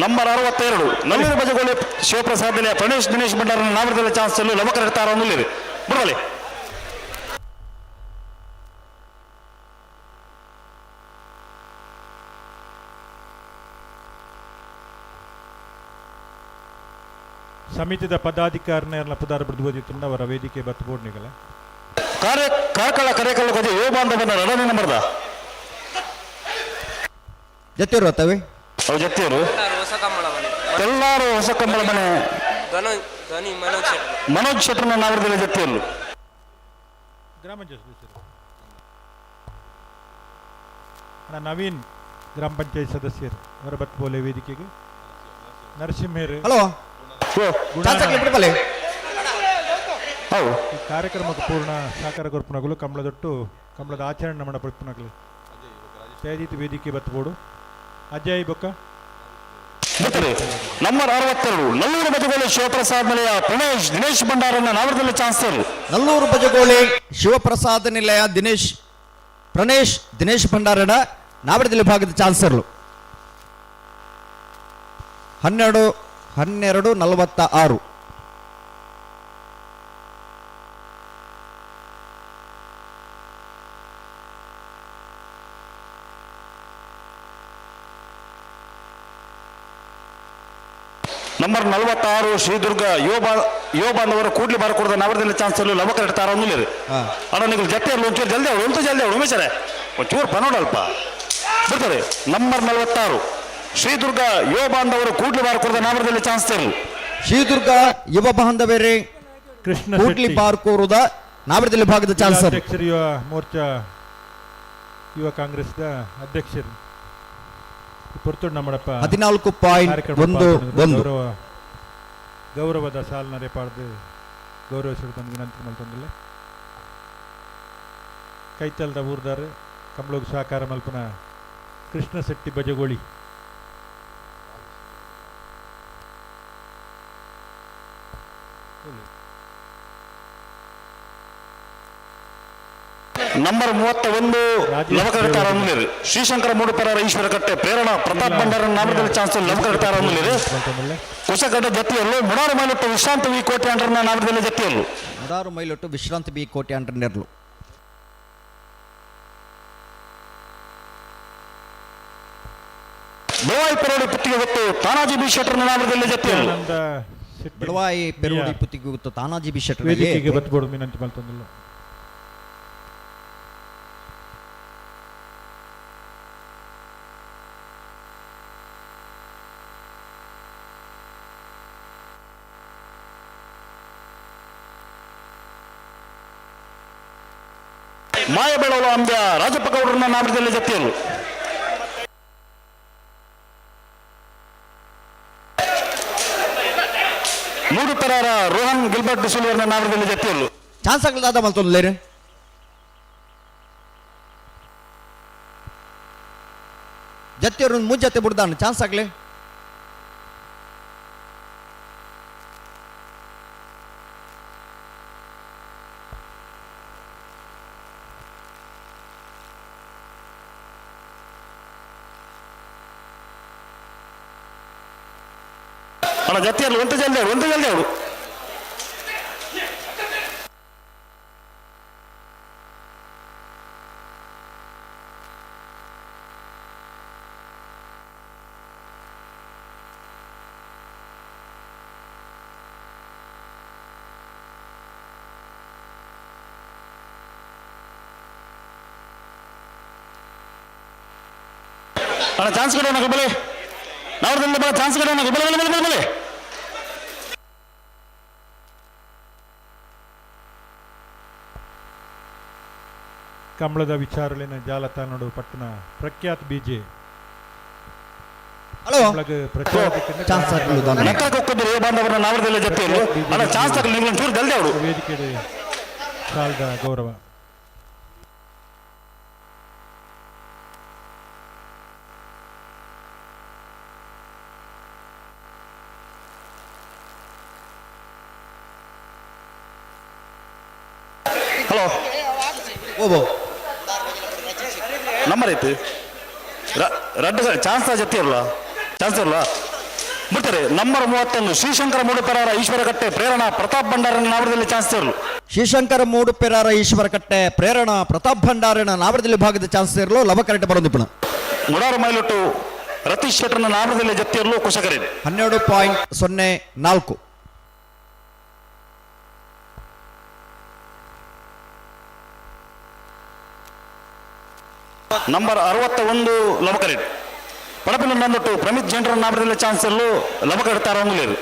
ನಂಬರ್ 62 ನಲ್ಲೂರು ಬಜಗೋಳಿ ಶಿವಪ್ರಸಾದ್ ನೆಲೆಯ ಪ್ರಣೇಶ್ ದಿನೇಶ್ ಭಂಡಾರನ ನಾವರದಲ್ಲಿ ಚಾನ್ಸ್ ಲವಕರ ಇರ್ತಾರ ಮುಲ್ಲಿರಿ ಬಿಡಬಲ್ಲೆ. ಸಮಿತಿದ ಪದಾಧಿಕಾರಿನ ಪುದಾರ ಬಿಡ್ದು ಓದಿತ್ತಂಡ ಅವರ ವೇದಿಕೆ ಬತ್ತು ಬೋಡ್ನಿಗಲ. ಕಾರ್ಯ ಕಾರ್ಕಳ ಕರೆಕಲ್ಲ ಕೊಜೆ ಯುವ ಬಾಂಧವನ ರಡನೆ ನಂಬರ್ದ. ಜತ್ತಿರು ಅತ್ತವೆ. ಅವು ಜತ್ತಿಯರು. ಹೊಸ ಕಂಬಳ ಮನೆ. ಎಲ್ಲಾರು ಹೊಸ ಕಂಬಳ ಮನೆ. ಧನು ಧನಿ ಮನೋಜ್ ಶೆಟ್ಟಿ. ಮನೋಜ್ ಶೆಟ್ಟರ್ನ ನಾವರದಲ್ಲಿ ಜತ್ತಿಯರು. ಗ್ರಾಮ ಪಂಚಾಯತ್ ಸದಸ್ಯರು ಅಣ್ಣ ನವೀನ್, ಗ್ರಾಮ ಪಂಚಾಯತ್ ಸದಸ್ಯರು ಅವರ ಬತ್ಬೋಲೆ ವೇದಿಕೆಗೆ. ನರಸಿಂಹರು. ಹಲೋ. ಗುಣಾನ. ಚಾನ್ಸ್ ಬಿಡ್ಬಲೆ. ಹೌದು. ಈ ಕಾರ್ಯಕ್ರಮಕ್ಕೆ ಪೂರ್ಣ ಸಹಕಾರ ಕೊರ್ಪುನಗಲು ಕಂಬಳದೊಟ್ಟು ಕಂಬಳದ ಆಚರಣೆ ಮಾಡ ಪಡ್ಪುನಗಲು ತೇಜಿತ್ ವೇದಿಕೆ ಬತ್ಬೋಡು. ಅಜಯ್ ಬೊಕ್ಕ. ಬರ್ತಾರೆ. ನಂಬರ್ 62 ನಲ್ಲೂರು ಬಜಗೋಳಿ ಶಿವಪ್ರಸಾದ್ ಮನೆಯ ಪ್ರಣೇಶ್ ದಿನೇಶ್ ಭಂಡಾರನ್ನ ನಾವರದಲ್ಲಿ ಚಾನ್ಸರ್. ನಲ್ಲೂರು ಬಜಗೋಳಿ ಶಿವಪ್ರಸಾದ ನಿಲಯ ದಿನೇಶ್ ಪ್ರಣೇಶ್ ದಿನೇಶ್ ಭಂಡಾರಣ ನಾವಡದಲ್ಲಿ ವಿಭಾಗದ ಚಾನ್ಸರ್ಲು. 12 12:46. ನಂಬರ್ 46 ಶ್ರೀದುರ್ಗ ಯುವ ಯುವ ಬಾಂಧವರು ಕೂಡ್ಲಿ ಬಾರಕೂಡದ ನಾವರದಲ್ಲಿ ಚಾನ್ಸರ್ ಲವಕರೆಟ್ ತಾರ ಅನ್ನಿರಿ. ಅಣ್ಣ, ನೀವು ಜೊತೆಯಲ್ಲಿ ಒಂಚೂರು ಜಲ್ದಿ ಅವಳು, ಒಂಚೂರು ಜಲ್ದಿ ಅವಳು. ಉಮೇಶರೇ, ಒಂಚೂರು ಬನ್ನೋಡಲ್ಪ ಬರ್ತಾರೆ. ನಂಬರ್ 46 ಶ್ರೀದುರ್ಗ ಯುವ ಬಾಂಧವರು ಕೂಡ್ಲಿ ಬಾರಕೂಡದ ನಾವರದಲ್ಲಿ ಚಾನ್ಸರ್. ಶ್ರೀದುರ್ಗ ಯುವ ಬಾಂಧವರೇ ಕೃಷ್ಣ ಕೂಡ್ಲಿ ಶೆಟ್ಟಿ, ಬಾರ್ಕೂರುದ ನಾವಡದಲ್ಲಿ ವಿಭಾಗದ ಚಾನ್ಸರ್. ಅಧ್ಯಕ್ಷರು, ಯುವ ಮೋರ್ಚಾ ಯುವ ಕಾಂಗ್ರೆಸ್ದ ಅಧ್ಯಕ್ಷರು ಪೊರ್ತುಡ್ ನಮ್ಮಡಪ್ಪ 14 ಪಾಯಿಂಟ್ ಕಾರ್ಯಕ್ರಮ 1 ಪಾಲ್ಗೊಂಡಿದ್ರು. 1. ಗೌರವ ಗೌರವದ ಸಾಲಿನರೆ ಪಾಡ್ದು ಗೌರವಿಸಿಡು ಬಂದು ವಿನಂತಿ ಮಲ್ತೊಂದಿಲ್ಲ. ಕೈತಲ್ದ ಊರ್ದಾರ್ ಕಂಬಳಗ್ ಸಹಕಾರ ಮಲ್ಪನ ಕೃಷ್ಣ ಶೆಟ್ಟಿ ಬಜಗೋಳಿ. ನಂಬರ್ 31 ರಾಜೇಶ್ ಲವಕರೆಟ್ ತಾರ ದೇವರಾಜ್. ಅನ್ನಿರಿ. ಶ್ರೀಶಂಕರ ಮೂಡುಪರ ಈಶ್ವರ ಕಟ್ಟೆ ಪ್ರೇರಣಾ ಪ್ರತಾಪ್ ಭಂಡಾರ ನಾಮದಲ್ಲಿ ಚಾನ್ಸರ್ ಲವಕರೆಟ್ ತಾರ ಅನ್ನಿರಿ. ಮಲ್ತೊಂದಿಲ್ಲ. ಕುಶಗಡ್ಡ ಜತಿಯಲ್ಲೂ ಮುಡಾರು ಮೈಲೊಟ್ಟು ವಿಶ್ರಾಂತ ವಿ ಕೋಟೆ ಅಂಡ್ರನ್ನ ನಾಮದಲ್ಲಿ ಜತಿಯಲ್ಲೂ. ಮುಡಾರು ಮೈಲೊಟ್ಟು ವಿಶ್ರಾಂತಿ ಬಿ ಕೋಟೆ ಅಂಟರ್ನೆರ್ಲು. ಬೆಳವಾಯಿ ಪೆರೋಡಿ ಪುತ್ತಿಗೆ ಹೊತ್ತು ತಾನಾಜಿ ಬಿ ಶೆಟ್ಟರ್ನ ನಾಮದಲ್ಲಿ ಜತಿಯಲ್ಲೂ. ಆನಂದ ಶೆಟ್ಟಿ ಬೆಳವಾಯಿ ಪೆರುಡಿ ಮಿಯಾ. ಪುತ್ತಿಗೆ ಗೊತ್ತು ತಾನಾಜಿ ಬಿ ಶೆಟ್ಟರ್. ವೇದಿಕೆಗೆ ಬತ್ಬೋಡು ವಿನಂತಿ ಮಲ್ತೊಂದಿಲ್ಲ. ಮಾಯಬೆಳವಲು ಅಂಬ್ಯ ರಾಜಪ್ಪ ಗೌಡರನ್ನ ನಾಮದಲ್ಲಿ ಜತಿಯಲ್ಲೂ. ಮೂಡುಪೆರಾರ ರೋಹನ್ ಗಿಲ್ಬರ್ಟ್ ಡಿಸುಲ್ವರ್ನ ನಾಮದಲ್ಲಿ ಜತಿಯಲ್ಲೂ. ಚಾನ್ಸ್ ಆಗಲಾದ ಮಲ್ತೊಂದಿಲ್ಲ. ಜತ್ತಿಯವರು ಮುಂಜಾತೆ ಬುಡ್ದಾನ ಚಾನ್ಸ್ ಆಗ್ಲಿ. ಅಣ್ಣ, ಜತಿಯಲ್ಲೂ ಒಂತ ಜಲ್ದಿ ಅವಳು, ಒಂತ ಜಲ್ದಿ ಅವಳು. ಅಣ್ಣ, ಚಾನ್ಸ್ ಕಡೆ ಬಲೆ ನಾವ್ರದಲ್ಲಿ ಬಲ ಚಾನ್ಸ್ ಕಡೆ ಬಲೆ ಬಲೆ ಬಲೆ ಬಲೆ ಬಲೆ. ಕಂಬಳದ ವಿಚಾರಲಿನ ಜಾಲತಾಣಡು ಪಟ್ಟಣ ಪ್ರಖ್ಯಾತ್ ಬಿಜೆ. ಹಲೋ. ಕಂಬಳಗ್ ಪ್ರಚಾರ ದಿಕ್ಕಿಂದ ಚಾನ್ಸ್ ಆಗ್ಲಿ. ಲೆಕ್ಕ ಕೊಕ್ಕಿದ್ರು ಯುವ ಬಾಂಧವರನ್ನ ನಾವರದಲ್ಲಿ ಜತಿಯಲ್ಲೂ. ಅಣ್ಣ, ಚಾನ್ಸ್ ತಗೊಳ್ಳಿ ನೀವು, ಒಂಚೂರು ಜಲ್ದಿ ಅವಳು. ವೇದಿಕೆ ಸಾಲದ ಗೌರವ. ಹಲೋ. ಓಬೋ. ನಂಬರ್ ಐತಿ ರಡ್ಡು ಚಾನ್ಸ್ ಜತಿಯಲ್ಲ, ಚಾನ್ಸ್ ಅಲ್ಲ ಬಿಡ್ತಾರೆ. ನಂಬರ್ 31 ಶ್ರೀಶಂಕರ ಮೂಡುಪೆರಾರ ಈಶ್ವರಕಟ್ಟೆ ಪ್ರೇರಣಾ ಪ್ರತಾಪ್ ಭಂಡಾರನ ನಾವರದಲ್ಲಿ ಚಾನ್ಸ್ ಇರಲು. ಶ್ರೀಶಂಕರ ಮೂಡುಪೆರಾರ ಈಶ್ವರಕಟ್ಟೆ ಪ್ರೇರಣಾ ಪ್ರತಾಪ್ ಭಂಡಾರಣ ನಾವರದಲ್ಲಿ ವಿಭಾಗದ ಚಾನ್ಸ್ ಇರಲು ಲವಕರೆಟ್ ಬರೋದಿಪ್ಪಣ. ಮುಡಾರು ಮೈಲೊಟ್ಟು ರತೀಶ್ ಶೆಟ್ಟರ್ನ ನಾಮದಲ್ಲಿ ಜತ್ತಿಯಲ್ಲೂ ಕುಶಕರಿದೆ. 12.04. ನಂಬರ್ 61 ಲವಕರೆಡ್ ಪಡಪಿನ ನಂದೊಟ್ಟು ಪ್ರಮಿತ್ ಜೆಂಡ್ರ ನಾಮದಲ್ಲಿ ಚಾನ್ಸ್ ಎಲ್ಲೂ ಲವಕರೆಡ್ ತಾರಂಗುಲೇರು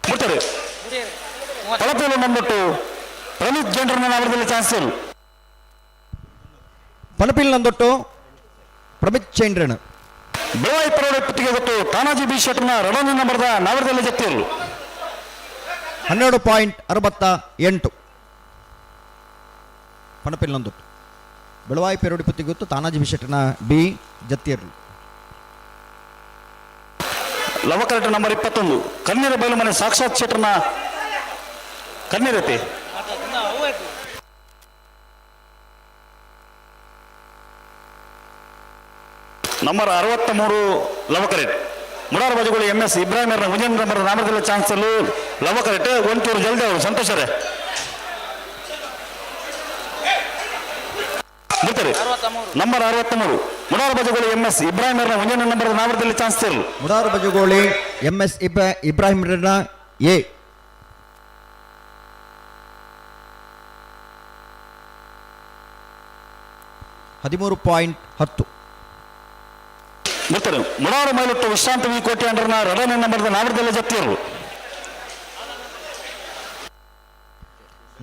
ಮುಟ್ಟರು ಪಳಪಿನ ನಂದೊಟ್ಟು ಪ್ರಮಿತ್ ಜೆಂಡ್ರ ನಾಮದಲ್ಲಿ ಚಾನ್ಸ್ ಎಲ್ಲೂ ಪಣಪಿಲ್ ನಂದೊಟ್ಟು ಪ್ರಮಿತ್ ಚೈಂಡ್ರನ್ ಬೆಳವಾಯಿ ಪರೋಡೆ ಪುತ್ತಿಗೆ ಗೊತ್ತು ತಾನಾಜಿ ಬಿ ಶೆಟ್ನ ರಡೋನಿ ನಂಬರ್ದ ನಾವರದಲ್ಲಿ ಜತ್ತಿಯರು 12.68 ಪಣಪಿಲ್ ನಂದೊಟ್ಟು ಬೆಳವಾಯಿ ಪೆರೋಡಿ ಪುತ್ತಿಗೆ ತಾನಾಜಿ ಬಿಶೆಟ್ಟನ ಬಿ ಜತ್ತಿಯರ್ಲು. ಲವಕರೆಟ್ ನಂಬರ್ 21 ಕಣ್ಣೀರ ಬಯಲು ಮನೆ ಸಾಕ್ಷಾತ್ ಶೆಟ್ರನ ಕಣ್ಣೀರತೆ ನಂಬರ್ 63 ಲವಕರೆಟ್ ಮುಡಾರ ಬಾಜುಗಳು ಎಂ ಎಸ್ ಇಬ್ರಾಹಿಂ ಮುಂಜಾನೆ ನಂಬರ್ ನಾಮದಲ್ಲಿ ಚಾನ್ಸ್ ಲವಕರೆಟ್ ಒಂಚೂರು ಜಲ್ದಿ ಅವರು ಸಂತೋಷರೇ ಬಿಡ್ತಾರೆ. ನಂಬರ್ 63 ಮುಡಾರ ಬಾಜುಗಳು ಎಂ ಎಸ್ ಇಬ್ರಾಹಿಂ ಮುಂಜಾನೆ ನಂಬರ್ ನಾಮದಲ್ಲಿ ಚಾನ್ಸ್ ಇರಲು ಮುಡಾರು ಬಜುಗೋಳಿ ಎಂ ಎಸ್ ಇಬ್ರಾಹಿಂ ಎ 13.10 ಬಿಡ್ತಾರೆ. ಮುಡಾರ ಮೈಲೊಟ್ಟು ವಿಶ್ರಾಂತಿ ವಿ ಕೋಟಿ ಅಂಡ್ರನ ರಡನೆ ನಂಬರ್ದ ನಾಮದಲ್ಲಿ ಜತ್ತಿಯರು.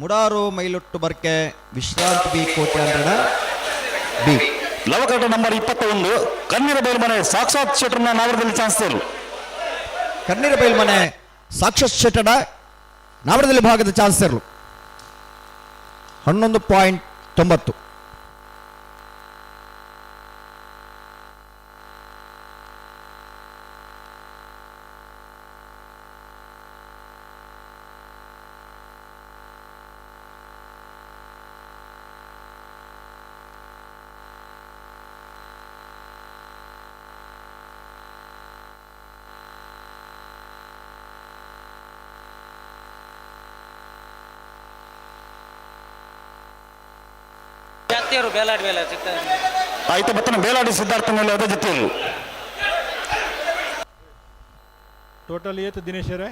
ಮುಡಾರು ಮೈಲೊಟ್ಟು ಬರ್ಕೆ ವಿಶ್ರಾಂತಿ ಬಿ ಕೋಟೆ ಅಂದ್ರನ ಬಿ. ಲವಕಟ ನಂಬರ್ 21 ಕಣ್ಣೀರ ಬಯಲು ಮನೆ ಸಾಕ್ಷಾತ್ ಶೆಟ್ರನ ನಾವರದಲ್ಲಿ ಚಾನ್ಸ್ ಇರಲು. ಕಣ್ಣೀರ ಬೈಲ್ ಮನೆ ಸಾಕ್ಷಾತ್ ಶೆಟ್ಟಡ ನಾವರದಲ್ಲಿ ಭಾಗದ ಚಾನ್ಸರ್ಲು 11.90. ಜತ್ತಿಯರು ಬೇಲಾಡಿ ಬೇಲ ಚಿಕ್ಕ ಆಯ್ತು ಬತ್ತನ ಬೇಲಾಡಿ ಸಿದ್ಧಾರ್ಥ ಮೇಲೆ ಅದ ಜತ್ತಿಯರು. ಟೋಟಲ್ ಏತು ದಿನೇಶರೇ?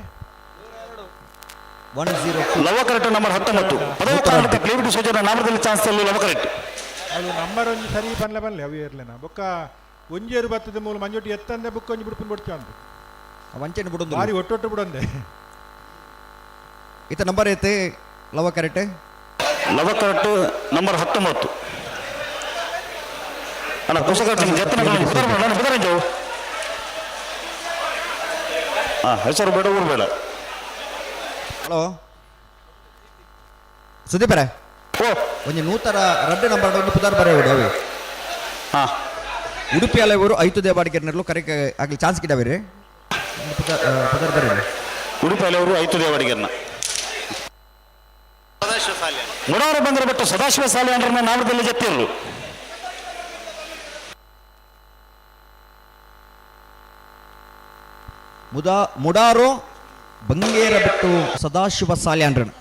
1-0. ಲವಕರೆಟ್ ನಂಬರ್ 19 ಪದವು ಕರ್ನಾಟಕ ಪ್ಲೇವಿಟಿ ಸೋಜನ ನಾಮದಲ್ಲಿ ಚಾನ್ಸ್ ಇರಲು ಲವಕರೆಟ್. ಅದು ನಂಬರ್ ಒಂಜಿ ಸರಿ ಪನ್ಲೆ ಪನ್ಲೆ ಅವು ಇರ್ಲೇನ ಬೊಕ್ಕ ಒಂಜೇರು ಬತ್ತದ ಮೂಲ ಮಂಜೊಟ್ಟಿ ಎತ್ತಂದೆ ಬುಕ್ ಒಂಜಿ ಬಿಡ್ಪುನ್ ಬಿಡ್ಚ ಅಂದು. ವಂಚನೆ ಬಿಡೊಂದು ಬಾರಿ ಒಟ್ಟೊಟ್ಟು ಬಿಡೊಂದೆ. ಈತ ನಂಬರ್ ಐತೆ ಲವ ಕರೆಕ್ಟ್. ಲವಕರೆಟ್ ನಂಬರ್ 19 ಅಣ್ಣ ಕುಶಕರ್ತ ಜತ್ತನ ಬುಧರಂಜವು ಹಾ ಹೆಸರು ಬೇಡ ಊರು ಬೇಡ. ಹಲೋ ಸುದೀಪರೇ. ಓ ಒಂಜಿ ನೂತರ ರಡ್ಡು ನಂಬರ್ ಒಂಜಿ ಪುದಾರ್ ಬರೆ ಅವೆ. ಹಾ ಉಡುಪಿ ಅಲೆ ಊರು ಐತು ದೇವಾಡಿಗೆರ್ನರ್ಲು ಕರೆಕ್ ಆಗ್ಲಿ ಚಾನ್ಸ್ ಗಿಡವಿರಿ ಪುದಾರ್ ಬರೀ. ಉಡುಪಿ ಅವರು ಐತು ದೇವಾಡಿಗರ್ನ ಮುಡಾರ ಬಂದರೆ ಬಿಟ್ಟು ಸದಾಶಿವ ಸಾಲೆ ಅಂಡ್ರನ್ನ ನಾಮದಲ್ಲಿ ಜತ್ತಿರಲು. ಮುದಾ ಮುಡಾರೋ ಬಂಗೇರ ಬಿಟ್ಟು ಸದಾಶಿವ ಸಾಲ್ಯಾಂಡ್ರನ್.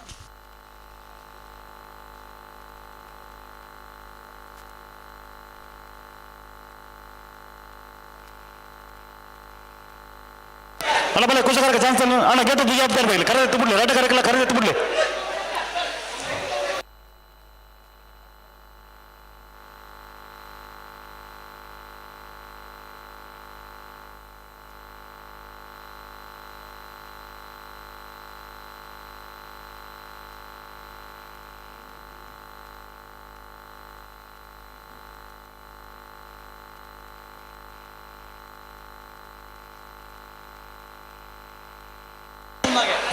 ಅಣ್ಣ ಬಲೆ ಕುಶಕರಕ್ಕೆ ಚಾನ್ಸ್ ಅಣ್ಣ ಗೆದ್ದು ಜವಾಬ್ದಾರಿ ಬೈಲಿ ಕರೆ ಎತ್ತು ಬಿಡ್ಲಿ ರಡ್ಡ ಕರೆಕಲ್ಲ ಕರೆ ಎತ್ತು ಬಿಡ್ಲಿ.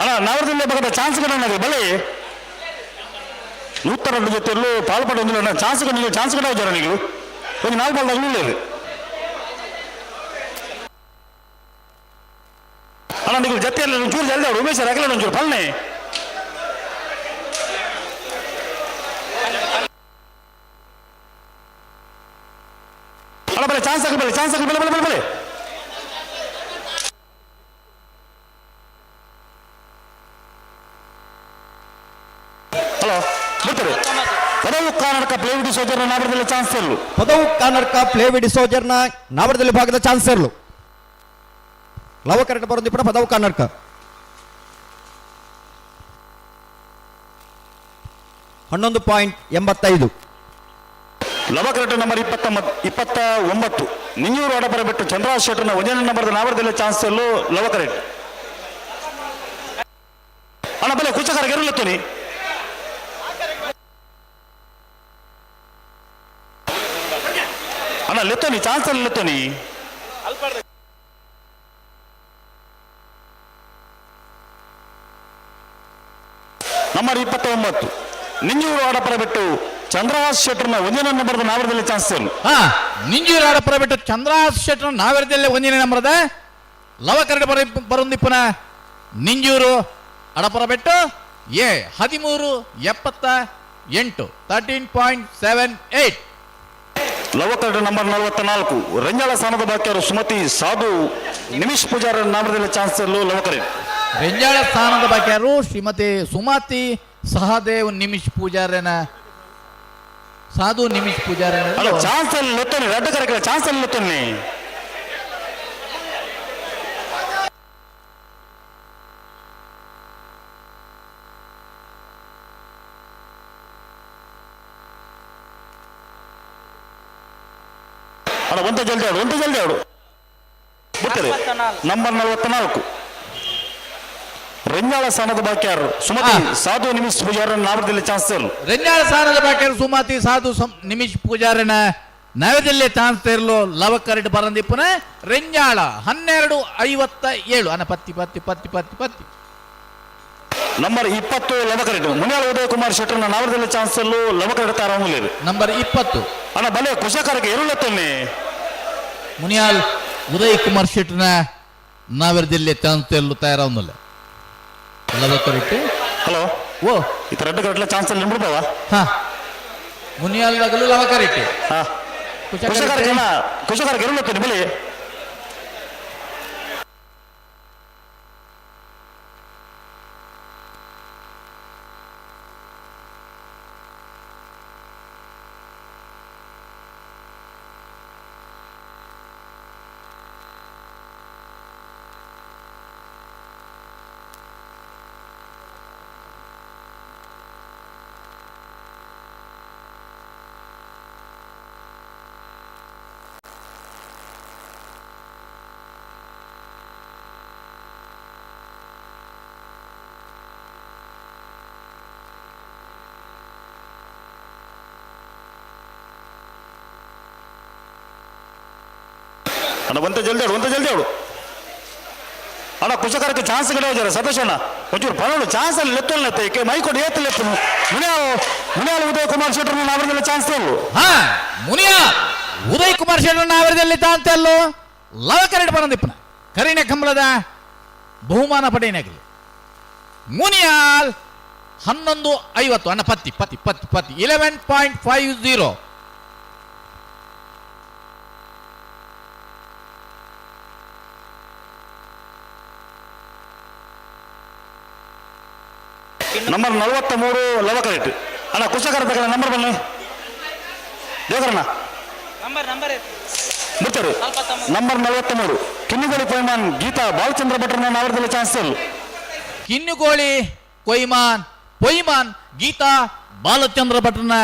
ಅಣ್ಣ ನವರದಿಂದ ಬಗದ ಚಾನ್ಸ್ ಕಡೆ ಬಲೆ ನೂತರ ಜೊತೆಯಲ್ಲೂ ಪಾಲ್ಪಡ ಒಂದು ಚಾನ್ಸ್ ಕಂಡು ಚಾನ್ಸ್ ಕಡೆ ಹೋಗ್ಯಾರ ನೀವು ಒಂದು ನಾಲ್ಕು ಬಾಲ್ ತಗೊಳ್ಳಿ. ಅಣ್ಣ ನೀವು ಜೊತೆಯಲ್ಲಿ ಒಂಚೂರು ಜಲ್ದಿ ಅವ್ರು ಉಮೇಶ್ ಆಗಲ್ಲ ಒಂಚೂರು ಪಲ್ನೆ. ಅಣ್ಣ ಬಲೆ ಚಾನ್ಸ್ ಹಾಕಿ ಬಲೆ ಚಾನ್ಸ್ ಹಾಕಿ ಬಲೆ ಬಲೆ ಬಲೆ ಬಲೆ. ಹಲೋ ಬಿಡ್ತಾರೆ ಪದವು ಕರ್ನಾಟಕ ಪ್ಲೇವಿಡಿ ಸೋಜರ್ನ ನಾಮದಲ್ಲಿ ಚಾನ್ಸ್ ಇರಲು. ಪದವು ಕರ್ನಾಟಕ ಪ್ಲೇವಿಡಿ ಸೋಜರ್ನ ನಾವರದಲ್ಲಿ ಭಾಗದ ಚಾನ್ಸರ್ಲು ಲವ ಕರೆಕ್ಟ್ ಬರೋದು ಪಡ ಪದವು ಕರ್ನಾಟಕ 11.85. ಲವಕರಟ ನಂಬರ್ 29 ನಿಂಜೂರು ಅಡಪರ ಬಿಟ್ಟು ಚಂದ್ರಹಾಸ್ ಶೆಟ್ಟರ್ನ ಒಂದನೇ ನಂಬರ್ದ ನಾವರದಲ್ಲಿ ಚಾನ್ಸ್ ಎಲ್ಲೂ ಲವಕರೆಟ್. ಅಣ್ಣ ಬಲೆ ಕುಚಕರ ಗೆರಲತ್ತೋನಿ. ಅಣ್ಣ ಲೆತ್ತೋನಿ ಚಾನ್ಸ್ ಅಲ್ಲಿ ಲೆತ್ತೋನಿ. ನಂಬರ್ 29 ನಿಂಜೂರು ಅಡಪರ ಬಿಟ್ಟು ಚಂದ್ರಹಾಸ್ ಶೆಟ್ಟರ್ನ ಒಂದನೇ ನಂಬರ್ದ ನಾವರದಲ್ಲಿ ಚಾನ್ಸ್ ಇಲ್ಲ. ಹಾ, ನಿಂಜೂರು ಅಡಪರ ಬಿಟ್ಟು ಚಂದ್ರಹಾಸ್ ಶೆಟ್ಟರ್ ನಾವೆರದಲ್ಲೇ ಒಂದನೇ ನಂಬರ್ದ ಲವಕರಡು ಬರ ಬರೊಂದಿಪ್ಪನ ನಿಂಜೂರು ಅಡಪರ ಬೆಟ್ಟು ಎ 13.78, 13.78. ಲವಕರಡು ನಂಬರ್ 44 ರಂಜಾಳ ಸ್ಥಾನದ ಬಾಕಿಯವರು ಸುಮತಿ ಸಾಧು ನಿಮಿಷ್ ಪೂಜಾರ ನಾಮದಲ್ಲಿ ಚಾನ್ಸ್ ಇರಲು ಲವಕರೆ. ರೆಂಜಾಳ ಸ್ಥಾನದ ಬಾಕಿಯರು ಶ್ರೀಮತಿ ಸುಮತಿ ಸಹದೇವ್ ನಿಮಿಷ್ ಪೂಜಾರನ, ಸಾಧು ನಿಮಿಷ್ ಪೂಜಾರನ. ಅಲ್ಲ, ಚಾನ್ಸ್ ಅಲ್ಲಿ ಲೊತ್ತೋನಿ, ರಡ್ಡ ಕರೆಕಲ ಚಾನ್ಸ್ ಅಲ್ಲಿ ಲೊತ್ತೋನಿ. ಅಲ್ಲ, ಒಂತ ಜಲ್ದಿ ಆಡು, ಒಂತ ಜಲ್ದಿ ಆಡು. ಬಿಟ್ಟರೆ ನಂಬರ್ 44 ರೆಂಜಾಳ ಸ್ಥಾನದ ಬಾಕಿಯಾರು ಸುಮತಿ ಸಾಧು ನಿಮಿಷ್ ಪೂಜಾರನ ನಾಮದಲ್ಲಿ ಚಾನ್ಸ್ ಇರಲು. ರೆಂಜಾಳ ಸ್ಥಾನದ ಬಾಕಿಯರು ಸುಮತಿ ಸಾಧು ನಿಮಿಷ್ ಪೂಜಾರನ ನವದಲ್ಲೇ ಚಾನ್ಸ್ ಇರಲು ಲವಕರಡ್ ಬರಂದಿಪ್ಪನ ರೆಂಜಾಳ 12.57. ಅನ್ನ ಪತ್ತಿ ಪತ್ತಿ ಪತ್ತಿ ಪತ್ತಿ ಪತ್ತಿ. ನಂಬರ್ 20 ಲವಕರೆಡ್ ಮುನಿಯಾಳ ಉದಯ ಕುಮಾರ್ ಶೆಟ್ಟರ್ನ ನಾವರದಲ್ಲಿ ಚಾನ್ಸ್ ಇರಲು ಲವಕರೆಡ್ ತಾರಾಮೂಲಿರು. ನಂಬರ್ 20. ಅಣ್ಣ ಬಲೆ ಕುಶಕರಕ್ಕೆ ಎರುಳತ್ತೊನ್ನೆ. ಮುನಿಯಾಲ್ ಉದಯ್ ಕುಮಾರ್ ಶೆಟ್ಟರ್ನ ನಾವೆರದಲ್ಲಿ ಚಾನ್ಸ್ ಇರಲು ತಯಾರಾವನಲ್ಲ ಲವಕರೆಟ್. ಹಲೋ. ಓ. ಈ ತರ ರಡ್ಡು ಕರೆಟ್ಲ ಚಾನ್ಸ್ ಅಲ್ಲಿ ಬಿಡ್ಬಾವ. ಹಾ, ಮುನಿಯಾಲ್ ನಗಲು ಲವಕರೆಟ್. ಹಾ, ಕುಶಕರಕ್ಕೆ ಅಣ್ಣ, ಕುಶಕರಕ್ಕೆ ಎರುಳತ್ತೊನ್ನೆ ಬಲೆ. ಅಣ್ಣ ಒಂತ ಜಲ್ದಿ ಆಡು, ಒಂತ ಜಲ್ದಿ ಆಡು. ಅಣ್ಣ ಕುಶಕರಕ್ಕೆ ಚಾನ್ಸ್ ಕಡೆ ಹೋಗ್ಯಾರ ಸತೇಶ್ ಅಣ್ಣ, ಒಂಚೂರು ಪರವಳು ಚಾನ್ಸ್ ಅಲ್ಲಿ ಲೆತ್ತಲ್ಲ ಮೈಕೊಡು ಏತ್ ಲೆತ್ತು. ಮುನಿಯಾಳು ಮುನಿಯಾಳು ಉದಯ್ ಕುಮಾರ್ ಶೆಟ್ಟರ್ ಅವರದೆಲ್ಲ ಚಾನ್ಸ್ ಇಲ್ಲು. ಹಾ, ಮುನಿಯಾ ಉದಯ್ ಕುಮಾರ್ ಶೆಟ್ಟರ್ ನಾವರದಲ್ಲಿ ಚಾನ್ಸ್ ಅಲ್ಲೋ ಲವಕರೆಡ್ ಬರಂದಿಪ್ಪನ ಕರಿಣ ಕಂಬಳದ ಬಹುಮಾನ ಪಡೆಯನಾಗಲಿ ಮುನಿಯಾಲ್ 11.50. ಅಣ್ಣ ಪತ್ತಿ ಪತ್ತಿ ಪತ್ತಿ ಪತ್ತಿ 11.50. ನಂಬರ್ 43 ಲವಕರೆಟ್. ಅಣ್ಣ ಕುಶಕರ ತಗಲ ನಂಬರ್ ಬನ್ನಿ ದೇವರಣ್ಣ. ನಂಬರ್ ನಂಬರ್ ಬಿಡ್ತಾರೆ. ನಂಬರ್ 43 ಕಿನ್ನಿಗೋಳಿ ಪೈಮಾನ್ ಗೀತಾ ಬಾಲಚಂದ್ರ ಭಟ್ರನ್ನ ನಾವರದಲ್ಲಿ ಚಾನ್ಸ್ ಇಲ್ಲ. ಕಿನ್ನುಗೋಳಿ ಕೊಯ್ಮಾನ್ ಪೊಯ್ಮಾನ್ ಗೀತಾ ಬಾಲಚಂದ್ರ ಭಟ್ರನ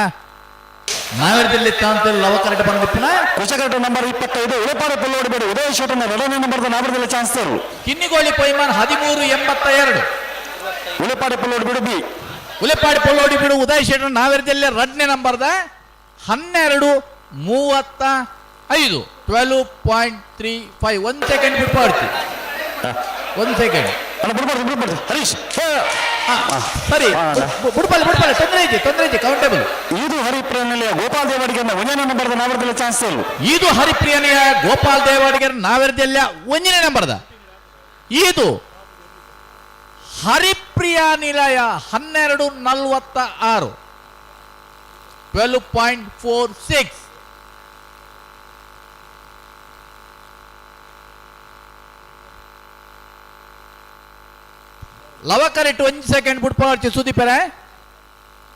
ನಾವರದಲ್ಲಿ ಚಾನ್ಸ್ ಲವಕರೆಡ್ ಬಂದಿಪ್ಪನ. ಕುಶಕರಟ ನಂಬರ್ 25 ಉಳಪಾಡ ಪುಲ್ಲೋಡಿಬೇಡಿ ಉದಯ ಶೆಟ್ಟರ್ನ ಎರಡನೇ ನಂಬರ್ದ ನಾವರದಲ್ಲಿ ಚಾನ್ಸ್ ಇಲ್ಲ. ಕಿನ್ನಿಗೋಳಿ ಪೊಯ್ಮಾನ್ 13.82. ಉಳಿಪಾಡಿ ಪುಲ್ಲೋಡಿಬೇಡು ಬಿ. ಉಲೆಪಾಡಿ ಪೊಲ್ಲೋಡಿ ಬಿಡು ಉದಯ್ ಶೆಟ್ಟರ್ ನಾವೆರದಲ್ಲಿ ಎರಡನೇ ನಂಬರ್ದ 12.35, 12.35. ಒಂದು ಸೆಕೆಂಡ್ ಬಿಟ್ಪಾಡ್ತಿ, ಒಂದು ಸೆಕೆಂಡ್. ಅಣ್ಣ ಬಿಡ್ಬಾರ್ದು ಬಿಡ್ಬಾರ್ದು ಹರೀಶ್. ಸರಿ. ಹಾ, ಅಣ್ಣ. ಬುಡ್ಪಾಲೆ ಬುಡ್ಪಾಲೆ, ತೊಂದರೆ ಐತಿ ತೊಂದರೆ ಐತಿ, ಕೌಂಟೇಬಲ್. ಇದು ಹರಿಪ್ರಿಯನಲ್ಲಿ ಗೋಪಾಲ್ ದೇವಾಡಿಗೆ ಒಂದನೇ ನಂಬರ್ದ ನಾವರದಲ್ಲಿ ಚಾನ್ಸ್ ಇಲ್ಲ. ಇದು ಹರಿಪ್ರಿಯನಿಯ ಗೋಪಾಲ್ ದೇವಾಡಿಗರ ನಾವೆರದೆಲ್ಲ ಒಂದನೇ ನಂಬರ್ದ ಇದು ಹರಿಪ್ರಿಯ ನಿಲಯ 12.46, 12.46. ಲವಕರೆಟ್ ಒಂದು ಸೆಕೆಂಡ್ ಬಿಡ್ಪಾಡ್ತಿ ಸುದೀಪರೆ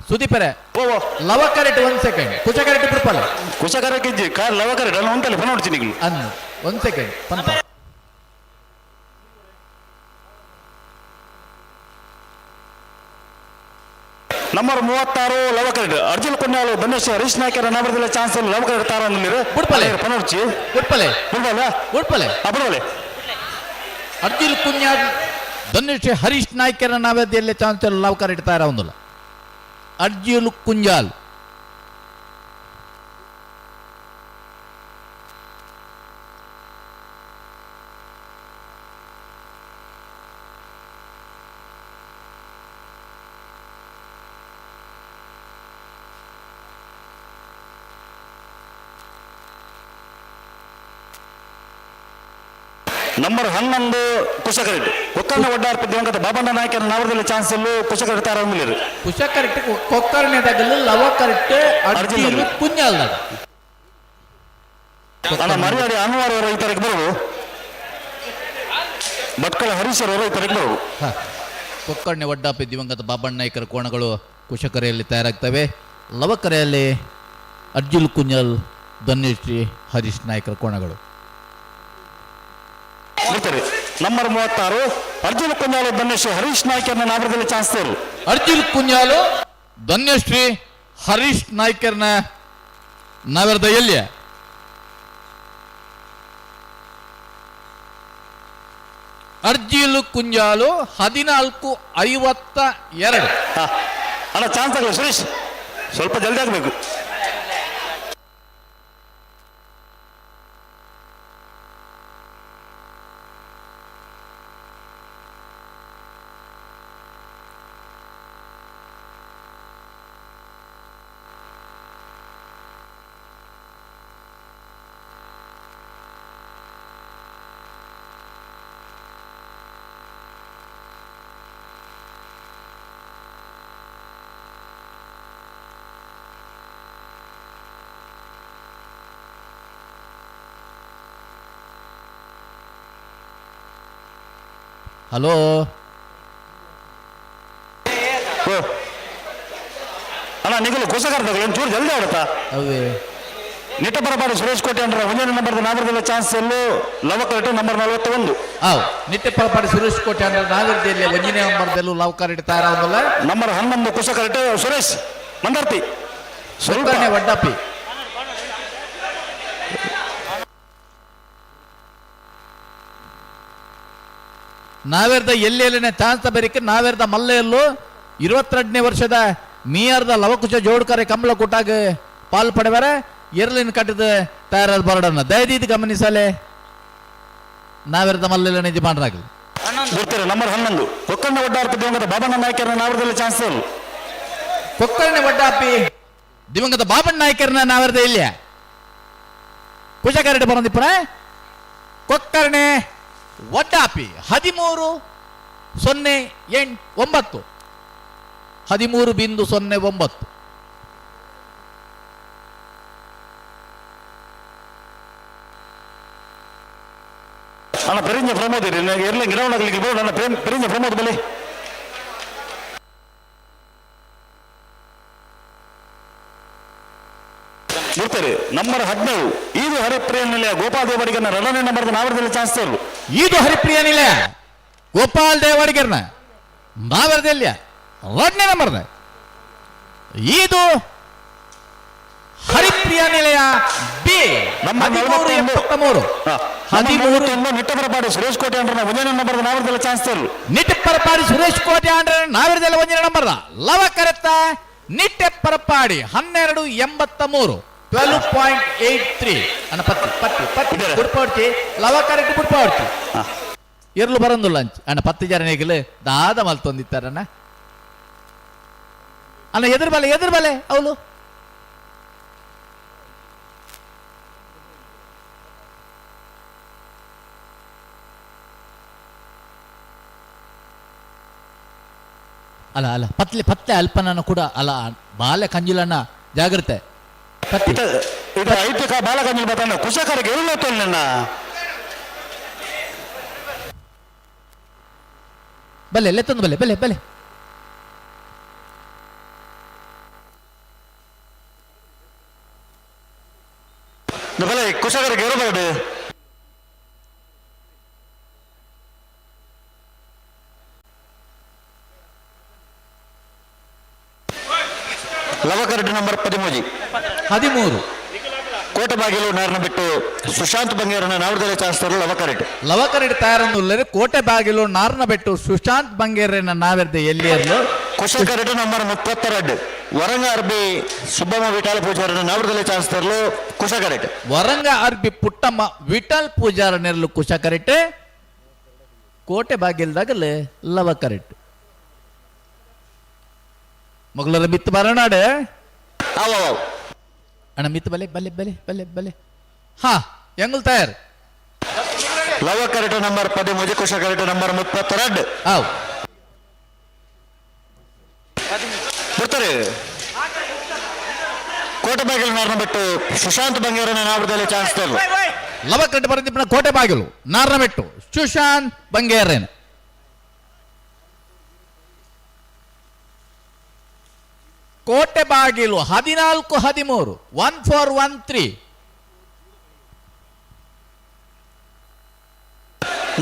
ಸುದೀಪರೆ. ಓ ಓ. ಲವಕರೆಟ್ ಒಂದು ಸೆಕೆಂಡ್, ಕುಚಕರೆಟ್ ಬಿಡ್ಪಾಲ. ಕುಶಕರಕ್ಕಿಜ್ಜಿ ಕಾರ್ ಲವಕರೆಟ್ ಅಲ್ಲ ಉಂಟಲ್ಲಿ ಫೋನ್ ನೋಡ್ತೀನಿ ಈಗಲೂ. ಅನ್ನು ಒಂದು ಸೆಕೆಂಡ್ ಪಂಪ. ನಂಬರ್ ನಂಬರ್ 36 ಲವಕರೆಡ್ ಅರ್ಜುನ್ ಕುನ್ಯಾಲು ಧನೇಶ್ ಹರೀಶ್ ನಾಯ್ಕರ ನಬರದಲ್ಲಿ ಚಾನ್ಸ್ ಲವಕರೆಡ್ ತಾರ ಅಂದಿರು. ಬುಡ್ಪಲೆ. ಪನೋರ್ಚಿ. ಉಟ್ಪಲೆ. ಬುಡ್ಬಲ್ಲ. ಉಟ್ಪಲೆ. ಬುಡ್ಬಲೆ. ಅರ್ಜುನ್ ಕುನ್ಯಾಲ್ ಧನುಷ್ ಹರೀಶ್ ನಾಯ್ಕರ ನಾವದಿಯಲ್ಲಿ ಚಾನ್ಸ್ ಲವಕರ್ ಇಡ್ತಾರ ಒಂದಲ್ಲ ಅರ್ಜುನ್ ಕುಂಜಾಲ್. ನಂಬರ್ 11 ಕುಶಕರೆಡ್ ಕೊಕ್ಕಣ್ಣ ಒಡ್ಡಾರ್ಪ ದಿವಂಗತ ಬಾಬಣ್ಣ ನಾಯ್ಕರ ನವರದಲ್ಲಿ ಚಾನ್ಸ್ ಅಲ್ಲೂ ಕುಶಕರೆಡ್ ತಾರ ಅಂದಿರು. ಕುಶ ಕರೆಕ್ಟ್ ಕೊಕ್ಕರ್ಣೆದಾಗಲ್ಲ ಲವ ಕರೆಕ್ಟ್ ಅರ್ಜುನ್ ಅರ್ಜುನ್. ಕುಂಜಾಲ್. ಅಣ್ಣ ಮರ್ಯಾದೆ ಅನ್ವಾರ್ ಅವರ ಈ ತಾರೀಕು ಬರೋದು, ಭಟ್ಕಳ ಹರೀಶ್ ಅವರ ಈ ತಾರೀಕು ಬರೋದು. ಕೊಕ್ಕರ್ಣೆ ಒಡ್ಡಾಪಿ ದಿವಂಗತ ಬಾಬಣ್ಣ ನಾಯ್ಕರ ಕೋಣಗಳು ಕುಶಕರೆಯಲ್ಲಿ ತಯಾರಾಗ್ತವೆ. ಲವಕರೆಯಲ್ಲಿ ಅರ್ಜುನ್ ಕುಂಜಾಲ್ ಧನ್ಯಶ್ರೀ ಹರೀಶ್ ನಾಯ್ಕರ ಕೋಣಗಳು. ಬರ್ತಾರೆ. ನಂಬರ್ 36 ಅರ್ಜುನ್ ಕುಂಜಾಲು ಧನೇಶ್ ಹರೀಶ್ ನಾಯ್ಕರ್ನ ನಾವರದಲ್ಲಿ ಚಾನ್ಸ್ ತೋರು. ಅರ್ಜುನ್ ಕುಂಜಾಲು ಧನ್ಯಶ್ರೀ ಹರೀಶ್ ನಾಯ್ಕರ್ನ ನಗರದ ಎಲ್ಲಿಯ ಅರ್ಜಿಲು ಕುಂಜಾಲು 14:52. ಹಾ ಅಣ್ಣ ಚಾನ್ಸ್ ಆಗಲ್ಲ ಸುರೇಶ್, ಸ್ವಲ್ಪ ಜಲ್ದಿ ಆಗಬೇಕು. ಹಲೋ. ಓ ಅಣ್ಣ ನಿಗಲು ಕುಸಕರ್ದಾಗಲ್ಲ ಒಂಚೂರು ಜಲ್ದಿ ಆಡುತ್ತಾ. ಅವೇ. ನಿಟ್ಟ ಬರಬಾರ್ದು ಸುರೇಶ್ ಕೋಟೆ ಅಂದ್ರೆ ಒಂದೇ ನಂಬರ್ ನಾಮರದಲ್ಲಿ ಚಾನ್ಸ್ ಎಲ್ಲೂ ಲವಕರೆಟ್ ನಂಬರ್ 41. ಆವ್ ನಿಟ್ಟೆ ಪರಪಾಡಿ ಸುರೇಶ್ ಕೋಟೆ ಅಂದ್ರೆ ನಾಗರದಲ್ಲಿ ಒಂದನೇ ನಂಬರ್ದಲ್ಲೂ ಲವ್ ಇಡ್ತಾರ ಅವನಲ್ಲ. ನಂಬರ್ 11 ಕುಸಕರೆಟ್ ಸುರೇಶ್ ಮಂದಾರ್ತಿ ಸ್ವಲ್ಪ. ಕೊಕ್ಕರ್ಣೆ ವಡ್ಡಾಪಿ ನಾವೇರ್ದ ಎಲ್ಲೆಲ್ಲಿನ ಚಾನ್ಸ್ ಬೇರಿಕೆ ನಾವೇರ್ದ ಮಲ್ಲೆಯಲ್ಲೂ 22ನೇ ವರ್ಷದ ಮೀಯಾರ್ದ ಲವಕುಶ ಜೋಡ್ಕರೆ ಕಂಬಳ ಕೂಟಾಗ ಪಾಲ್ ಪಡೆವರ ಎರಲಿನ ಕಟ್ಟಿದ ತಯಾರಾದ ಬರಡನ್ನ ದಯದೀದ್ ಗಮನಿಸಲೆ ನಾವೇರ್ದ ಮಲ್ಲೆಲ್ಲ ಯಜಮಾನರಾಗಲಿ. ಬರ್ತಾರೆ. ನಂಬರ್ 11 ಕೊಕ್ಕಣ್ಣ ಒಡ್ಡಾರ್ಪಿ ದಿವಂಗತ ಬಾಬಣ್ಣ ನಾಯ್ಕರ ನಾವರದಲ್ಲಿ ಚಾನ್ಸ್ ತೋರು. ಕೊಕ್ಕರ್ಣೆ ವಡ್ಡಾಪಿ ದಿವಂಗತ ಬಾಬಣ್ಣ ನಾಯ್ಕರನ ನಾವೇರ್ದ ಇಲ್ಲಿಯ ಕುಶಕರಡೆ ಬರಂದಿಪ್ಪನ ಕೊಕ್ಕರ್ಣೆ ವಡ್ಡಾಪಿ 13.09, 13.09. ಅಣ್ಣ ಪೆರಿಂಜ ಪ್ರಮೋದ್ ಇರಿ ಎರ್ಲಿ ಗ್ರೌಂಡ್ ಆಗ್ಲಿಕ್ಕೆ ಬೋರ್ಡ್ ಅಣ್ಣ ಪೆರಿಂಜ ಪ್ರಮೋದ್ ಬಲಿ. ಬರ್ತಾರೆ. ನಂಬರ್ 17 ಇದು ಹರಿಪ್ರಿಯ ನಿಲಯ ಗೋಪಾಲ್ ದೇವಡಿಗನ ಎರಡನೇ ನಂಬರ್ ನಾವರದಲ್ಲಿ ಚಾನ್ಸ್ ತೋರು. ಇದು ಹರಿಪ್ರಿಯ ನಿಲಯ ಗೋಪಾಲ್ ದೇವಡಿಗರ್ನ ನಾವರದಲ್ಲಿ ಎರಡನೇ ನಂಬರ್ದ ಇದು ಹರಿಪ್ರಿಯ ನಿಲಯ ಬಿ. ನಂಬರ್ 13 41. 73. 13 13. ನಿಟ್ಟಬರಪಾಡಿ ಸುರೇಶ್ ಕೋಟೆ ಅಂದ್ರೆ ಒಂದನೇ ನಂಬರ್ ನಾವರದಲ್ಲಿ ಚಾನ್ಸ್ ತೋರು. ನಿಟ್ಟಪರಪಾಡಿ ಸುರೇಶ್ ಕೋಟೆ ಅಂದ್ರೆ ನಾವರದಲ್ಲಿ ಒಂದನೇ ನಂಬರ್ದ ಲವ ಕರೆತ್ತ ನಿಟ್ಟೆಪರಪಾಡಿ 12.83, 12.83. ಅನ್ನ ಪತ್ತಿ ಪತ್ತಿ ಪತ್ತಿ. ಇದ್ದಾರೆ. ಬುಡ್ಪಾಡ್ತಿ ಲವ ಕರೆಕ್ಟ್ ಬುಡ್ಪಾಡ್ತಿ. ಹಾ. ಎರ್ಲು ಬರಂದುಲ್ಲ ಅಂಚ್ ಅಣ್ಣ ಪತ್ತು ಜನ ದಾದ ಮಲ್ತೊಂದಿತ್ತಾರಣ್ಣ. ಅಣ್ಣ ಎದುರು ಬಲೆ ಎದುರು ಬಲೆ ಅವಳು. ಅಲ್ಲ ಅಲ್ಲ ಪತ್ಲೆ ಪತ್ಲೆ ಅಲ್ಪನನ್ನು ಕೂಡ ಅಲ್ಲ ಬಾಲೆ ಕಂಜಿಲಣ್ಣ ಜಾಗ್ರತೆ ಪತ್ತಿ. ಇದು ಐತಿಕ ಬಾಲಕಂಜಿಲ್ ಬತ್ತಾನ ಕುಶಕರಿಗೆ ಎರುಳು ತೋಲ್. ಬಲ್ಲೆ ಲೆತ್ತೊಂದು ಬಲ್ಲೆ ಬಲ್ಲೆ ಬಲ್ಲೆ. ಬಲೆ ಕುಶಕರಿಗೆ ಇರಬಾರ್ದು. ಬಾಗಿಲು ನಾರನ ಬಿಟ್ಟು ಸುಶಾಂತ್ ಬಂಗೇರನ ನಾವರದಲ್ಲಿ ಚಾನ್ಸ್ತಾರಲು ಲವಕರೆಟ್. ಲವಕರೆಡ್ ತಯಾರೊಂದುಲ್ಲೆರ್. ಕೋಟೆ ಬಾಗಿಲು ನಾರ್ನ ಬೆಟ್ಟು ಸುಶಾಂತ್ ಬಂಗೇರನ ನಾವೆರ್ದೆ ಎಲ್ಲಿಯರ್ಲು. ಕುಶಕರೆಟ್ ನಂಬರ್ 32 ವರಂಗ ಅರ್ಬಿ ಸುಬ್ಬಮ್ಮ ವಿಠಾಲ ಪೂಜಾರನ ನಾವರದಲ್ಲಿ ಚಾನ್ಸ್ತಾರಲು ಕುಶಕರೆಟ್. ವರಂಗ ಅರ್ಬಿ ಪುಟ್ಟಮ್ಮ ವಿಠಲ್ ಪೂಜಾರ ನೆರಳು ಕುಶಕರೆಟ್. ಕೋಟೆ ಬಾಗಿಲ್ದಾಗಲೇ ಲವಕರೆಟ್ ಮೊಗಲರ ಮಿತ್ತು ಬರನಾಡೆ. ಅವ ಅವ. ಅಣ್ಣ ಮಿತ್ತು ಬಲೆ ಬಲೆ ಬಲೆ ಬಲೆ ಬಲೆ. ಹಾ, ಎಂಗುಲ್ ತಯಾರ್. ಲವಕರೆಟ್ ನಂಬರ್ 13, ಕುಶಕರೆಟ್ ನಂಬರ್ 32. ಆವ್. ಬರ್ತಾರೆ. ಕೋಟೆ ಬಾಗಿಲು ನಾರನ ಬಿಟ್ಟು ಸುಶಾಂತ್ ಬಂಗೇರನ ನಾವರದಲ್ಲಿ ಚಾನ್ಸ್ತಾರಲು. ಲವಕರೆಟ್ ಬರಂದಿಪ್ಪನ ಕೋಟೆ ಬಾಗಿಲು ನಾರ್ನಬೆಟ್ಟು ಸುಶಾಂತ್ ಬಂಗೇರೇನ್. ಕೋಟೆ ಬಾಗಿಲು 14-13, 14-13.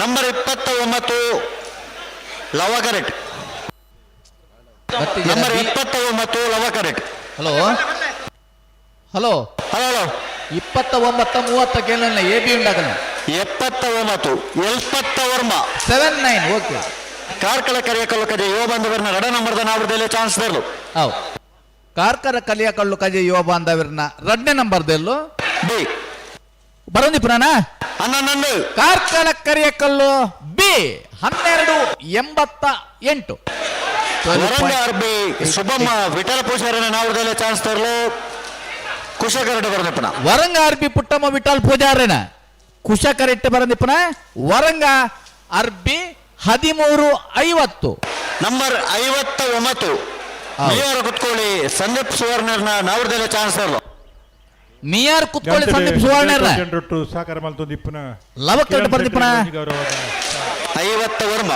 ನಂಬರ್ 29 ಲವಕರೆಟ್. ನಂಬರ್ 29 ಲವಕರೆಟ್. Hello hello. Hello hello. 29 30ಕ್ಕೆ ಎ ಬಿ ಉಂಡಾಗಲ್ಲ. 79 ಎಲ್ಪತ್ತ ವರ್ಮ. 79, ಓಕೆ. ಕಾರ್ಕಳ ಕರಿಯಕಲ್ಲು ಕಜೆ ಯುವ ಬಂಧುವರ್ನ ರಡ ನಂಬರ್ದ ನಾವರದಲ್ಲಿ ಚಾನ್ಸ್ ತರಲು. ಅವು ಕಾರ್ಕರ ಕಲಿಯ ಕಳ್ಳು ಕಜೆ ಯುವ ಬಾಂಧವರ್ನ ರಡ್ನೇ ನಂಬರ್ದೆಲ್ಲು. ಬಿ. ಬರೋಂದಿಪುರಾಣ. 11. ಕಾರ್ಕಳ ಕರಿಯಕಲ್ಲು ಬಿ 12-88. ವರಂಗ ಅರ್ಬಿ ಸುಬ್ಬಮ್ಮ ವಿಠಲ ಪೂಜಾರನ ನಾವರದಲ್ಲಿ ಚಾನ್ಸ್ ತರಲು ಕುಶಕರಡ ಬರದಪ್ಪನ. ವರಂಗ ಅರ್ಬಿ ಪುಟ್ಟಮ್ಮ ವಿಠಲ್ ಪೂಜಾರನ ಕುಶಕರೆಟ್ಟ ಬರಂದಿಪ್ಪನ ವರಂಗ ಅರ್ಬಿ 13-50. ನಂಬರ್ 59 ಮೇಯರ್ ಕುತ್ಕೊಳ್ಳಿ ಸಂದೀಪ್ ಸುವರ್ಣರ್ನ ನಾವರದಲ್ಲಿ ಚಾನ್ಸ್ ತರಲು. ಮಿಯಾರ್ ಕುತ್ಕೊಳ್ಳಿ ಸಂದೀಪ್ ಸುವರ್ಣರ. ಜನರೊಟ್ಟು ಸಾಕಾರ ಮಲ್ತೊಂದು ಇಪ್ಪುನ ಲವಕರೆಟ್ ಬರ್ದಿಪ್ಪನ. ಗೌರವದ 50 ವರ್ಮ.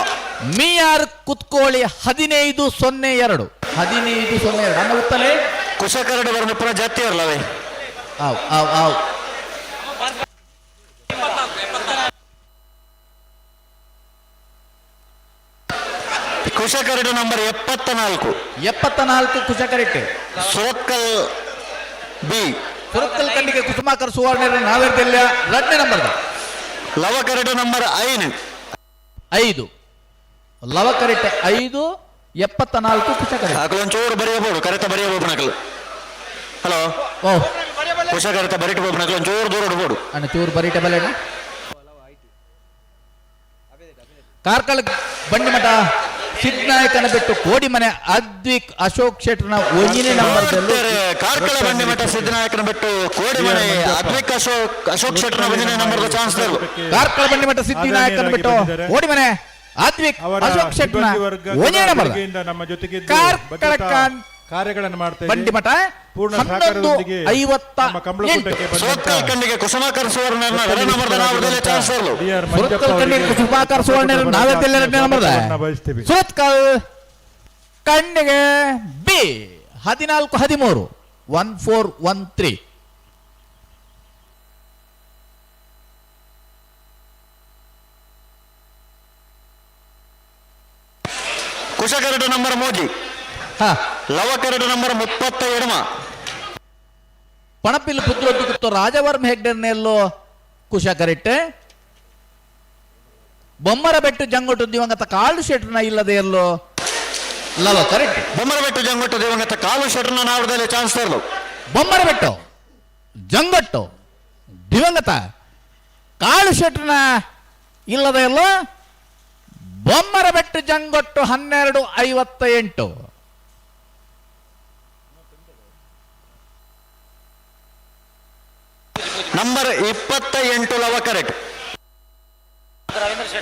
ಮಿಯಾರ್ ಕುತ್ಕೋಳಿ 15-02, 15-02 ಅನ್ನ ಉತ್ತಲೇ. ಕುಶಕರಡ ಬರದಪ್ಪನ ಜಾತಿ ಇರಲವೇ. ಆವ್ ಆವ್ ಆವ್. ಕುಶಕರಡು ನಂಬರ್ 74. 74 ಕುಶಕರೆಟ್. ಸುರತ್ಕಲ್ ಬಿ. ಸುರತ್ಕಲ್ ಖಂಡಿಗೆ ಕುಸುಮಾಕರ್ ಸುವರ್ಣರ ನಾವೆರ್ದೆಲ್ಲ ರಡ್ನೇ ನಂಬರ್ದ. ಲವಕರಡು ನಂಬರ್ 5. 5 ಲವಕರೆಟ್ 5, 74 ಕುಶಕರೆಟ್. ಒಂಚೂರು ಬರೆಯಬಹುದು ಕರೆತ ಬರೆಯಬಹುದು ನಕಲು. ಹಲೋ. ಓ. ಕುಶಕರತ ಬರಿಟಬಹುದು ನಕಲು ಒಂಚೂರು ದೂರ ಇಡ್ಬೋದು. ಅಣ್ಣ ಚೂರು ಬರೀಟ ಬಲೆಣ್ಣ. ಕಾರ್ಕಳ ಬಂಡಿಮಠ ಸಿದ್ನಾಯಕನ ಬಿಟ್ಟು ಕೋಡಿಮನೆ ಅದ್ವಿಕ್ ಅಶೋಕ್ ಶೆಟ್ಟರ್ನ ಒಂದನೇ ನಂಬರ್. ಕಾರ್ಕಳ ಬಂಡಿಮಠ ಸಿದ್ದನಾಯಕನ ಬಿಟ್ಟು ಕೋಡಿಮನೆ ಅದ್ವಿಕ್ ಅಶೋಕ್ ಅಶೋಕ್ ಶೆಟ್ಟರ್ನ ಒಂದನೇ ನಂಬರ್ ಚಾನ್ಸ್ ತರಲು. ಕಾರ್ಕಳ ಬಂಡಿಮಠ ಸಿದ್ದಿನಾಯಕನ ಬಿಟ್ಟು ಕೋಡಿಮನೆ ಅದ್ವಿಕ್ ಅವರ ಅಶೋಕ್ ಶೆಟ್ಟರ್ನ ಸಿಬ್ಬಂದಿ ವರ್ಗ ಒಂದನೇ ನಂಬರ್. ಬೆಳಗ್ಗೆಯಿಂದ ನಮ್ಮ ಜೊತೆಗಿದ್ದು ಕಾರ್ಕಳ ಭದ್ರತಾ ಕಾನ್- ಕಾರ್ಯಗಳನ್ನು ಮಾಡ್ತಾ ಇದೆ. ಬಂಡಿಮಠ ಪೂರ್ಣ 11 ಸಹಕಾರದೊಂದಿಗೆ ಐವತ್ತ ನಮ್ಮ ಕಂಬಳಕೂಟಕ್ಕೆ ಎಂಟು. ಬಂದಂತ ಸುರತ್ಕಲ್ ಖಂಡಿಗೆ ಕುಸುಮಾಕರ್ ಸುವರ್ಣನ ಎರಡನೇ ನಂಬರ್ ನಾವರದಲ್ಲಿ ಚಾನ್ಸ್ ತರಲು. ಡಿ ಆರ್ ಮಂಜಪ್ಪ ಸುರತ್ಕಲ್ ಖಂಡಿಗೆ ಅವರಿಗೆ ಕುಸುಮಾಕರ್ ಸುವರ್ಣ ನಾವೆಲ್ಲ ಎರಡನೇ ನಂಬರ್. ಸ್ವಾಗತವನ್ನ ಬಯಸ್ತೀವಿ. ಸುರತ್ಕಲ್ ಕಣ್ಣಿಗೆ ಬಿ 14-13, 14-13. ಕುಶಕರಡು ನಂಬರ್ ಮೋಜಿ. ಹಾ. ಲವಕರಡು ನಂಬರ್ 32. ಪಣಪಿಲ್ ಪುತ್ರೊದ್ದು ಕುತ್ತು ರಾಜವರ್ಮ ಹೆಗ್ಡೆರ್ನೆಲ್ಲೋ ಕುಶ ಕರೆಕ್ಟ್. ಬೊಮ್ಮರ ಬೆಟ್ಟು ಜಂಗೊಟ್ಟು ದಿವಂಗತ ಕಾಳು ಶೆಟ್ರನ ಇಲ್ಲದೆ ಎಲ್ಲೋ ಲವ ಕರೆಕ್ಟ್. ಬೊಮ್ಮರಬೆಟ್ಟು ಜಂಗೊಟ್ಟು ದಿವಂಗತ ಕಾಲು ಶೆಟ್ಟರ್ನ ನಾವರದಲ್ಲಿ ಚಾನ್ಸ್ ತರಲು. ಬೊಮ್ಮರ ಬೆಟ್ಟು ಜಂಗೊಟ್ಟು ದಿವಂಗತ ಕಾಳು ಶೆಟ್ರನ ಇಲ್ಲದೆ ಎಲ್ಲೋ ಬೊಮ್ಮರ ಬೆಟ್ಟು ಜಂಗೊಟ್ಟು 12-58. ನಂಬರ್ 28 ಲವಕರೆಟ್.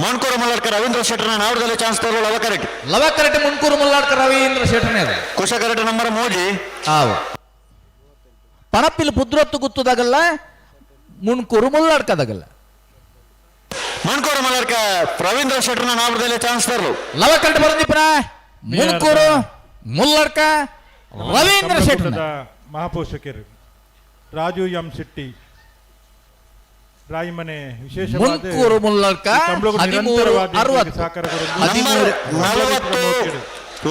ಮಣ್ಕೂರು ಮಲ್ಲಡ್ಕ ರವೀಂದ್ರ ಶೆಟ್ಟರ್ನ ನಾವರದಲ್ಲಿ ಚಾನ್ಸ್ ತರಲು ಲವಕರೆಟ್. ಲವ ಕರೆಕ್ಟ್ ಮುನ್ಕೂರು ಮುಲ್ಲಾಡ್ಕ ರವೀಂದ್ರ ಶೆಟ್ರನೇ ಅದು. ಕುಶಕರಡು ನಂಬರ್ ಮೋಜಿ. ಆವು ಪಣಪಿಲ್ ಪುದ್ರೊತ್ತು ಗುತ್ತದಾಗಲ್ಲ ಮುಣ್ಕೂರು ಮುಲ್ಲಾಡ್ಕದಾಗಲ್ಲ. ಮಣ್ಕೂರು ಮಲ್ಲಡ್ಕ ರವೀಂದ್ರ ಶೆಟ್ಟರ್ನ ನಾವರದಲ್ಲಿ ಚಾನ್ಸ್ ತರಲು. ಲವ ಕರೆಕ್ಟ್ ಬರಂದಿಪ್ಪನ ಮುನ್ಕೂರು ಮುಲ್ಲಡ್ಕ ರವೀಂದ್ರ ಶೆಟ್ಟರ್. ಕಂಬಳಕೂಟದ ಮಹಾಪೋಷಕರು ರಾಜು ಎಂ ಶೆಟ್ಟಿ ರಾಯಿಮನೆ ವಿಶೇಷವಾದ ಮುನ್ಕೂರು ಮುಲ್ಲಡ್ಕ ಈ ಕಂಬಳಕೂಟ 13 ನಿರಂತರವಾಗಿ 60. ಸಹಕಾರ ಕೊಡೋದು. ನಂಬರ್ 13 40.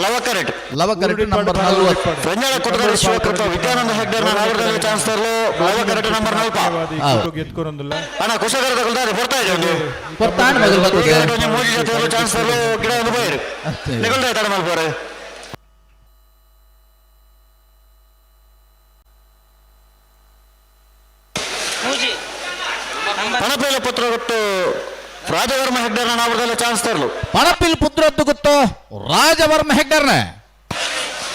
ಲವಕರೆಟ್. ಲವಕರೆಟ್ ನಂಬರ್ 40. ರಂಜಾಳ ಕೊಟ್ಟಗಾರಿ ಶಿವಕೃಪ ವಿದ್ಯಾನಂದ ಹೆಗ್ಡೆ ನಾವರದಲ್ಲಿ ಚಾನ್ಸ್ ತರಲು ಲವಕರೆಟ್ ನಂಬರ್ 40. ಎತ್ಕೊರೊಂದುಲ್ಲ. ಅಣ್ಣ, ಕುಶಕರದ ಕುಲ್ದಾರಿ ಬರ್ತಾ ಇದೆ ಒಂದು. ಕೊರ್ತಾಂಡ್ ಮೊದಲು ಬರ್ತದೆ. ಒಂಜಿ ಮೂಜಿ ಜೊತೆ ಚಾನ್ಸ್ ತರಲು ಗಿಡ ಒಂದು ಪೋಯರು. ನಿಗುಲ್ದ ತಡ ಮಲ್ಪೋರು. ಮೂಜಿ ನಂಬರ್. ಪಣಪೇಲ ಪುತ್ರ ಕೊಟ್ಟು ರಾಜವರ್ಮ ಹೆಗ್ಡರ್ನ ನಾವರದಲ್ಲಿ ಚಾನ್ಸ್ ತರಲು. ಪಣಪಿಲ್ ಪುತ್ರದ್ದು ಗೊತ್ತು ರಾಜವರ್ಮ ಹೆಗ್ಡರ್ನ.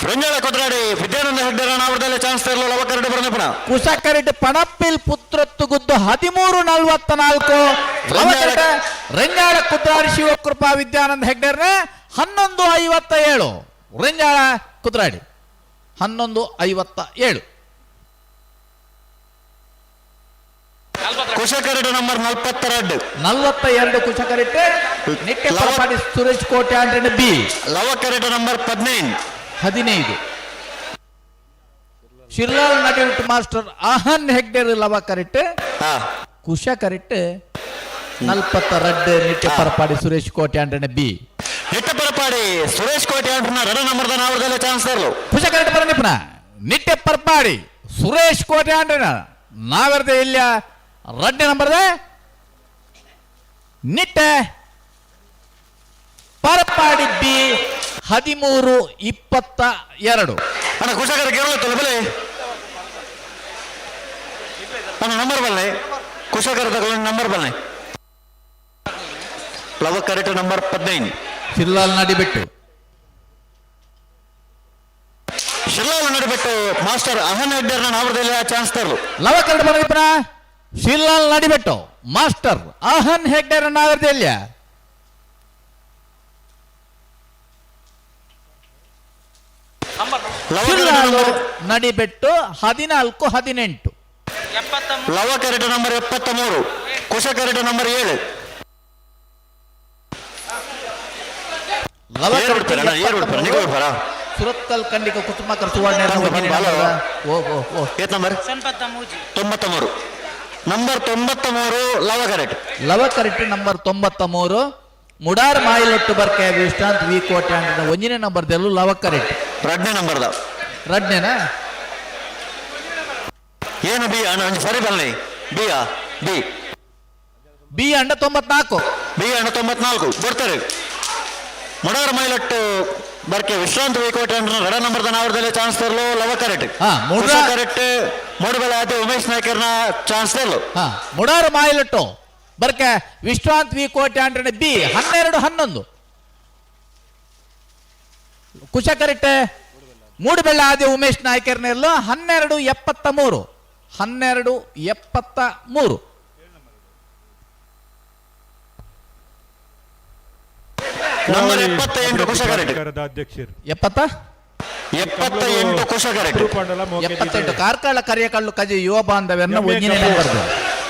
ರಂಜಾಳ ಕೊದ್ರಾಡಿ ವಿದ್ಯಾನಂದ ಹೆಗ್ಡರ್ನ ನಾವರದಲ್ಲಿ ಚಾನ್ಸ್ ತರಲು ಲವಕರೆಟ್ ಬರನಿಪುಣ. ಕುಶಕರೆಟ್ ಪಣಪಿಲ್ ಪುತ್ರತ್ತು ಗುದ್ದು 13:44. ಲವಕರೆಟ್ ರಂಜಾಳ ಕುದ್ರಾಡಿ ಶಿವಕೃಪಾ ವಿದ್ಯಾನಂದ ಹೆಗ್ಡರ್ನ 11:57. ರಂಜಾಳ ಕುದ್ರಾಡಿ 11:57. ಕುಶಕರೆಟ್ ನಂಬರ್ 42. 42 ಕುಶಕರೆಟ್ ನಿಟ್ಟೆ ಪರಪಾಡಿ ಸುರೇಶ್ ಕೋಟೆ ಆಂಡ್ರೆನ ಬಿ. ಲವಕರೆಟ್ ನಂಬರ್ 15. 15. ಶಿರ್ಲಾಲ್ ನಟಿವಿಟ್ ಮಾಸ್ಟರ್ ಅಹನ್ ಹೆಗ್ಡೇರ್ ಲವ ಕರೆಕ್ಟ್. ಹಾ. ಕುಶ ಕರೆಕ್ಟ್ 42 ನಿಟ್ಟೆ ಪರಪಾಡಿ ಸುರೇಶ್ ಕೋಟೆ ಆಂಡ್ರೆನ ಬಿ. ನಿಟ್ಟ ಪರಪಾಡಿ ಸುರೇಶ್ ಕೋಟೆ ಅಂಟನ ರಡ ನಂಬರ್ದ ನಾವರದಲ್ಲಿ ಚಾನ್ಸ್ ತರಲು. ಕುಶ ಕರೆಕ್ಟ್ ಬರ ನಿಟ್ಟೆ ಪರಪಾಡಿ ಸುರೇಶ್ ಕೋಟೆ ಆಂಡ್ರೆನ ನಾವೆರ್ದೆ ಇಲ್ಲ ರಡ್ಡೆ ನಂಬರ್ದೆ ನಿಟ್ಟೆ ಪರಪಾಡಿ ಬಿ 13:22. ಅಣ್ಣ, ಕುಶಕರ ಕೇರಳ ಬಲೆ ಅಣ್ಣ ನಂಬರ್ ಬಲ್ಲೆ. ಕುಶಕರ ತಗೊಳ್ಳಿ ನಂಬರ್ ಬಲ್ಲೆ. ಲವಕರೆಟ್ ನಂಬರ್ 15. ಶಿರ್ಲಾಲ್ ನಡಿಬಿಟ್ಟು. ಶಿರ್ಲಾಲ್ ನಡಿಬಿಟ್ಟು ಮಾಸ್ಟರ್ ಅಹನ್ ಹೆಗ್ಡರ್ನ ನಾವರದಲ್ಲಿ ಚಾನ್ಸ್ ತರಲು. ಲವ ಕರಡು ಬರದಿಪ್ಪನ ಶಿರ್ಲಾಲ್ ನಡಿಬೆಟ್ಟು ಮಾಸ್ಟರ್ ಅಹನ್ ಹೆಗ್ಡೇರ್ ನಾಗರದೆಲ್ಯ. ಲವಕರೆಟ್ ಶಿರ್ಲಾಲ್ ನಂಬರ್ ನಡಿಬೆಟ್ಟು 14:18. 73. ಲವಕರೆಟ್ ನಂಬರ್ 73. ಕುಶಕರೆಟ್ ನಂಬರ್ 7. ಲವ ಏರ್ ಬಿಡ್ತಾರೆ ಅಣ್ಣ, ಏರ್ ಬಿಡ್ತಾರೆ, ನೀವು ಬಿಡ್ತಾರಾ? ಸುರತ್ಕಲ್ ಖಂಡಿಕ ಕುಸುಮಾಕರ್ ಸುವರ್ಣ. ಬಂದು, ಬಂದು, ಬಾಲ. ಓ ಓ ಓ. ಏತ್ ನಂಬರ್? ಸಂಪತ್ತ ಮೂಜಿ. 93. ನಂಬರ್ 93 ಲವಕರೆಟ್. ಲವ ಕರೆಕ್ಟ್ ನಂಬರ್ 93 ಮುಡಾರ್ ಮಾಯಿಲೊಟ್ಟು ಬರ್ಕೆ ವಿಶ್ರಾಂತ್ ವಿ ಕೋಟೆ ಅಂತ ಒಂದನೇ ನಂಬರ್ ದೆಲ್ಲು ಲವ ಕರೆಕ್ಟ್. ರಡ್ನೇ ನಂಬರ್ದ. ರಡ್ನೇನಾ? ಏನು ಬಿ ಅಣ್ಣ, ಒಂಜಿ ಸರಿ ಬಲ್ಲೆ. ಬಿಯಾ ಬಿ? ಬಿ ಅಂಡ 94. ಬಿ ಅಣ್ಣ 94 ಬರ್ತಾರೆ. ಮುಡಾರ್ ಮೈಲಟ್ಟು ಬರ್ಕೆ ವಿಶ್ರಾಂತ್ ವೈಕೋಟೆ ಅಂದ್ರೆ ರಡ ನಂಬರ್ದ ನಾವರದಲ್ಲಿ ಚಾನ್ಸ್ ತರಲು ಲವ ಕರೆಕ್ಟ್. ಹಾ, ಕರೆಕ್ಟ್ ಮೂಡುಬೆಲೆ ಆದ ಉಮೇಶ್ ನಾಯ್ಕರ್ನ ಚಾನ್ಸ್ ತರಲು. ಹಾ, ಮುಡಾರ್ ಮಾಯಿಲಟ್ಟು ಬರ್ಕೆ ವಿಶ್ರಾಂತ್ ವಿ ಕೋಟೆ ಅಂಡ್ರೆ ಬಿ 12:11. ಕುಶ ಕರೆಕ್ಟ್ ಮೂಡುಬೆಳ್ಳ ಆದಿ ಉಮೇಶ್ ನಾಯ್ಕರ್ನೆಲ್ಲ 12:73. 12:73. Number 78 Kusha correct. ಪ್ರಾಧಿಕಾರದ ಅಧ್ಯಕ್ಷರು. 70. 78 ಕುಶ ಕರೆಕ್ಟ್. ಪಾಂಡಲ. 78 ಕಾರ್ಕಳ ಕರಿಯಕಲ್ಲು ಕಜಿ ಯುವ ಬಾಂಧವ್ಯನ್ನ ಒಂದನೇ ನಂಬರ್.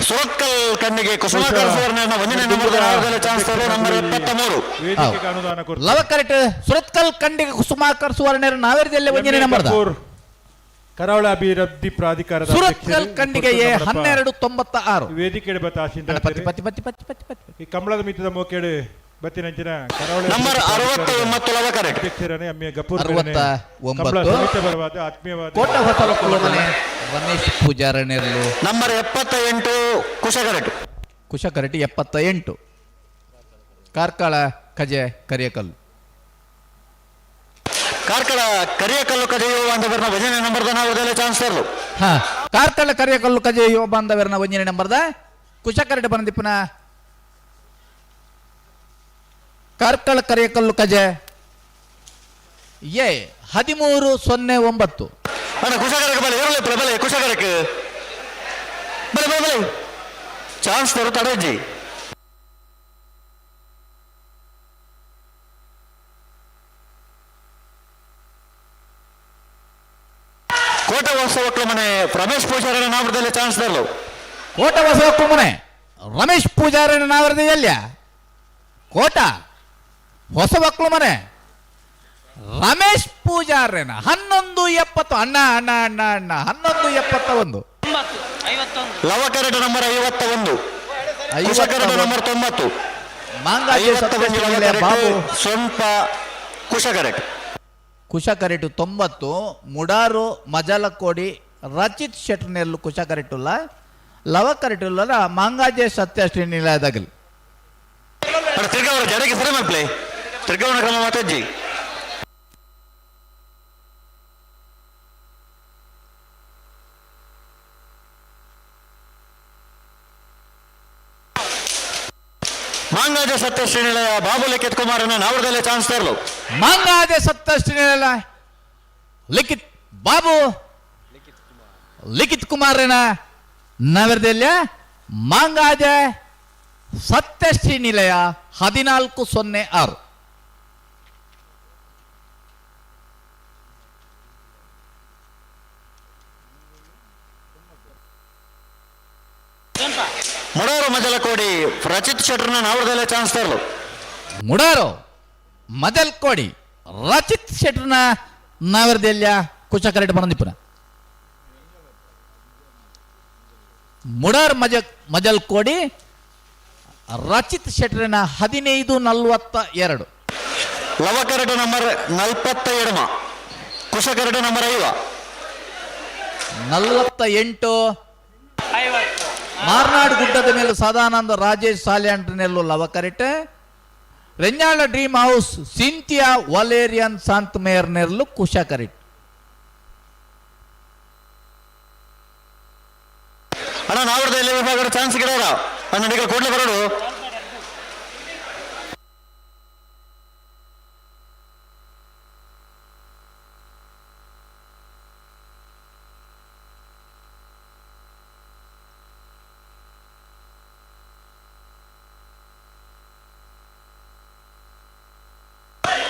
ಸುರತ್ಕಲ್ ಕಣ್ಣಿಗೆ ಕುಸುಮಾಕರ್ ಸುವರ್ಣ ಒಂದನೇ ನಂಬರ್ ನಾವರದಲ್ಲಿ ಚಾನ್ಸ್ ತರಲು ನಂಬರ್ 73. ವೇದಿಕೆಗೆ ಅನುದಾನ ಕೊಡ್ತಾರೆ. ಲವ ಕರೆಕ್ಟ್ ಸುರತ್ಕಲ್ ಕಂಡಿಗೆ ಕುಸುಮಾಕರ್ ಸುವರ್ಣರು ನಾವೇರದಲ್ಲೇ ಒಂದನೇ ನಂಬರ್. ಕಪೂರ್, ಕರಾವಳಿ ಅಭಿವೃದ್ಧಿ ಪ್ರಾಧಿಕಾರದ ಸುರತ್ಕಲ್ ಅಧ್ಯಕ್ಷರು ಕಂಡಿಗೆ ಎ ಕೊಟ್ಟು ನಮ್ಮಪ್ಪ 12:96. ಈ ವೇದಿಕೆ ಬತ್ತ ಆಶಿಂದ. ಪತಿ ಪತಿ ಪತಿ ಪತಿ ಪತಿ ಪತಿ. ಈ ಕಮಲದ ಮಿತ್ತದ ಮೋಕೇಡು ಬತ್ತಿನಂಚಿನ ಕರಾವಳಿ ನಂಬರ್ ಅಭಿವೃದ್ಧಿ ಪ್ರಾಧಿಕಾರದ 69 ಲವ ಕರೆಕ್ಟ್. ಅಧ್ಯಕ್ಷರನ್ನೇ ಅಮ್ಮಿಯ ಗಪೂರ್ 69. ಕಮಲ ಸಮಿತಿ ಬರವಾದ ಆತ್ಮೀಯವಾದ ಕೋಟ ಹೊಸಲಕುಲಮನೆ ರಮೇಶ್ ಪೂಜಾರನೆರ್ಲು. ನಂಬರ್ 78 ಕುಶ ಕರೆಕ್ಟ್. ಕುಶ ಕರಟಿ 78 ಕಾರ್ಕಳ ಕಜೆ ಕರಿಯಕಲ್ಲು. ಕಾರ್ಕಳ ಕರಿಯಕಲ್ಲು ಕಜೆಯು ಅಂತ ಬರ್ನ ಭಜನೆ ನಂಬರ್ ನಾವರದಲ್ಲಿ ಚಾನ್ಸ್ ತರಲು. ಹಾ, ಕಾರ್ಕಳ ಕರಿಯಕಲ್ಲು ಕಜೆ ಯುವ ಬಾಂಧವ್ಯರನ್ನ ಒಂದನೇ ನಂಬರ್ದ ಕುಶ ಕರಟಿ ಬಂದಿಪ್ಪನ ಕಾರ್ಕಳ ಕರಿಯಕಲ್ಲು ಕಜೆ ಎ 13:09. ಅಣ್ಣ, ಕುಶಕರಕ್ಕೆ ಬಲೆ ಏರಲೆ ಬಲೆ. ಕುಶಕರಕ್ಕೆ ಬಲೆ ಬಲೆ ಬಲೆ ಚಾನ್ಸ್ ತರು ತಡಜ್ಜಿ. ಕೋಟ ವಾಸವಕ್ಲ ಮನೆ ರಮೇಶ್ ಪೂಜಾರನ ನಾಮದಲ್ಲಿ ಚಾನ್ಸ್ ತರಲು. ಕೋಟ ಬಸವಕ್ಕುಮನೆ ರಮೇಶ್ ಪೂಜಾರನ ನಾವರದ ಎಲ್ಲಿಯ ಕೋಟ ಹೊಸಬಕ್ಲು ಮನೆ ರಮೇಶ್ ಪೂಜಾರನ 11:70. ಅಣ್ಣ ಅಣ್ಣ ಅಣ್ಣ ಅಣ್ಣ 11:71. 9 51. ಲವಕರಟ ನಂಬರ್ 51. ಕುಶಕರಟ ನಂಬರ್ 90. ಮಾಂಗಾಜಿ 51 ಬಾಬು. ಲವಕರಟ, ಸ್ವಂತ ಕುಶಕರಟ್. ಕುಶಕರಿಟು 90 ಮುಡಾರು ಮಜಲಕೋಡಿ ರಚಿತ್ ಶೆಟ್ರ್ನೆಲ್ಲು ಕುಶಕರಿಟುಲ್ಲ ಲವಕರಿಟುಲ್ಲ ಮಾಂಗಾಜೆ ಸತ್ಯಶ್ರೀ ನಿಲಯದಾಗಲಿ. ಅಣ್ಣ ತಿರ್ಗಾವರ ಜಡಗೆ ಸರಿ ಮಲ್ಪ್ಲೆ ತಿರ್ಗಾವಣ ಕ್ರಮ ಮಾತಾಜಿ. ಮಾಂಗಾಜ ಸತ್ಯಶ್ರೀ ನಿಲಯ ಬಾಬು ಲಿಖಿತ್ ಕುಮಾರನ ನಾವರದಲ್ಲೇ ಚಾನ್ಸ್ ತರಲು. ಮಾಂಗಾಜೆ ಸತ್ಯಶ್ರೀ ನಿಲಯ ಲಿಖಿತ್ ಬಾಬು ಲಿಖಿತ್ ಕುಮಾರನ ನಗರದಲ್ಲಿ ಮಾಂಗಾಜೆ ಸತ್ಯಶ್ರೀ ನಿಲಯ 14:06. ಮುಡಾರು ಮಜಲಕೋಡಿ ರಚಿತ್ ಶೆಟ್ಟರ್ನ ನಾವರದಲ್ಲೇ ಚಾನ್ಸ್ ತರಲು. ಮುಡಾರೋ ಮದಲ್ಕೋಡಿ ರಚಿತ್ ಶೆಟ್ಟರ್ನ ನಗರದಲ್ಲಿ ಕುಚಕರೆಡ್ ಬರಂದಿಪ್ಪನ ಮುಡಾರ್ ಮಜಲ್ಕೋಡಿ ರಚಿತ್ ಶೆಟ್ಟರ್ನ 15:42. ಲವಕರಡು number 40 ಎಡಮ ಕುಶಕರಡು number 5. 48. 50. ಮಾರ್ನಾಡ್ ಗುಡ್ಡದ ಮೇಲೆ Sadananda Rajesh ಸಾಲ್ಯಾಂಟ್ರನೆಲ್ಲು ಲವಕರಿಟೆ Renjala dream house Cynthia Valerian Sant ಮೇಯರ್ನೆಲ್ಲು ಕುಶಕರಿಟ್. ಅಣ್ಣ ನಾವರದಲ್ಲಿ ವಿಭಾಗದ ಚಾನ್ಸ್ ಗಿಡಾರ ಅಣ್ಣ ಈಗ ಕೂಡಲೇ ಬರೋಡು.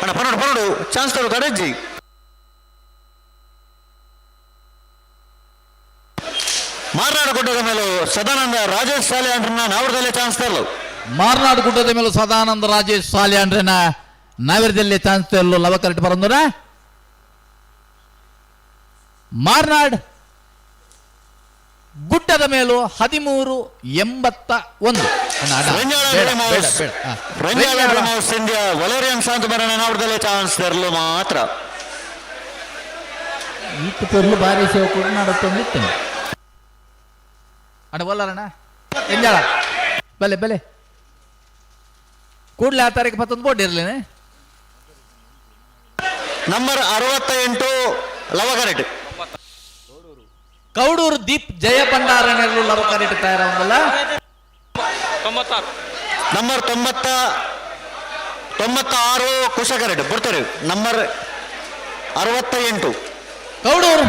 ಅಣ್ಣ ಪನ್ನೋಡು ಪನ್ನೋಡು ಚಾನ್ಸ್ ತರೋ ತಡಜ್ಜಿ. ಮಾರ್ನಾಡು ಗುಡ್ಡದ ಮೇಲೆ ಸದಾನಂದ ರಾಜೇಶ್ ಸಾಲೆ ಅಂಡ್ರನ್ನ ನಾವರದಲ್ಲೇ ಚಾನ್ಸ್ ತರಲು. ಮಾರ್ನಾಡ್ ಗುಡ್ಡದ ಮೇಲೆ ಸದಾನಂದ ರಾಜೇಶ್ ಸಾಲ್ಯಾಂಡ್ರನ ನಗರದಲ್ಲಿ ಚಾನ್ಸ್ ತರಲು ಲವಕರಿಟ್ ಬರಂದ್ರ ಮಾರ್ನಾಡ್ ಗುಡ್ಡದ ಮೇಲೂ 13:81. ಅಣ್ಣ, ಅಣ್ಣ, ರಂಜಾಳ ಬೇಡ, ಡ್ರೀಮ್ ಬೇಡ, ಹೌಸ್ ಬೇಡ. ಹಾ. ರಂಜಾಳ ರಂಜಾಳ. ಡ್ರೀಮ್ ಹೌಸ್ ಇಂಡಿಯಾ ವಲೇರಿಯನ್ ಶಾಂತ ಬರಣ ನಾವರದಲ್ಲೇ ಚಾನ್ಸ್ ತರಲು ಮಾತ್ರ. ಈತ ಪೊರ್ಲು ಬಾರಿ ಸೇವೆ ಕೂಡ ನಾಡತ್ತೊಂದಿತ್ತೇನೆ ಅಣ್ಣ ಬಲ್ಲರಣ್ಣ ಎಂಜಾಳ ಬಲೆ ಬಲೆ ಕೂಡಲೇ ಆ ತಾರೀಕು ಮತ್ತೊಂದು ಬೋರ್ಡ್ ಇರಲೇನೆ. ನಂಬರ್ 68 ಲವಕರೆಟ್. ಕೌಡೂರು ದೀಪ್ ಜಯ ಭಂಡಾರನೆರಲು ಲವಕರಿಟ್ ತಯಾರಾಗಲ್ಲ. 96. ನಂಬರ್ 96 ಕುಶಕರೆಟ್ ಬರ್ತಾರೆ ನಂಬರ್ 68. ಕೌಡೂರು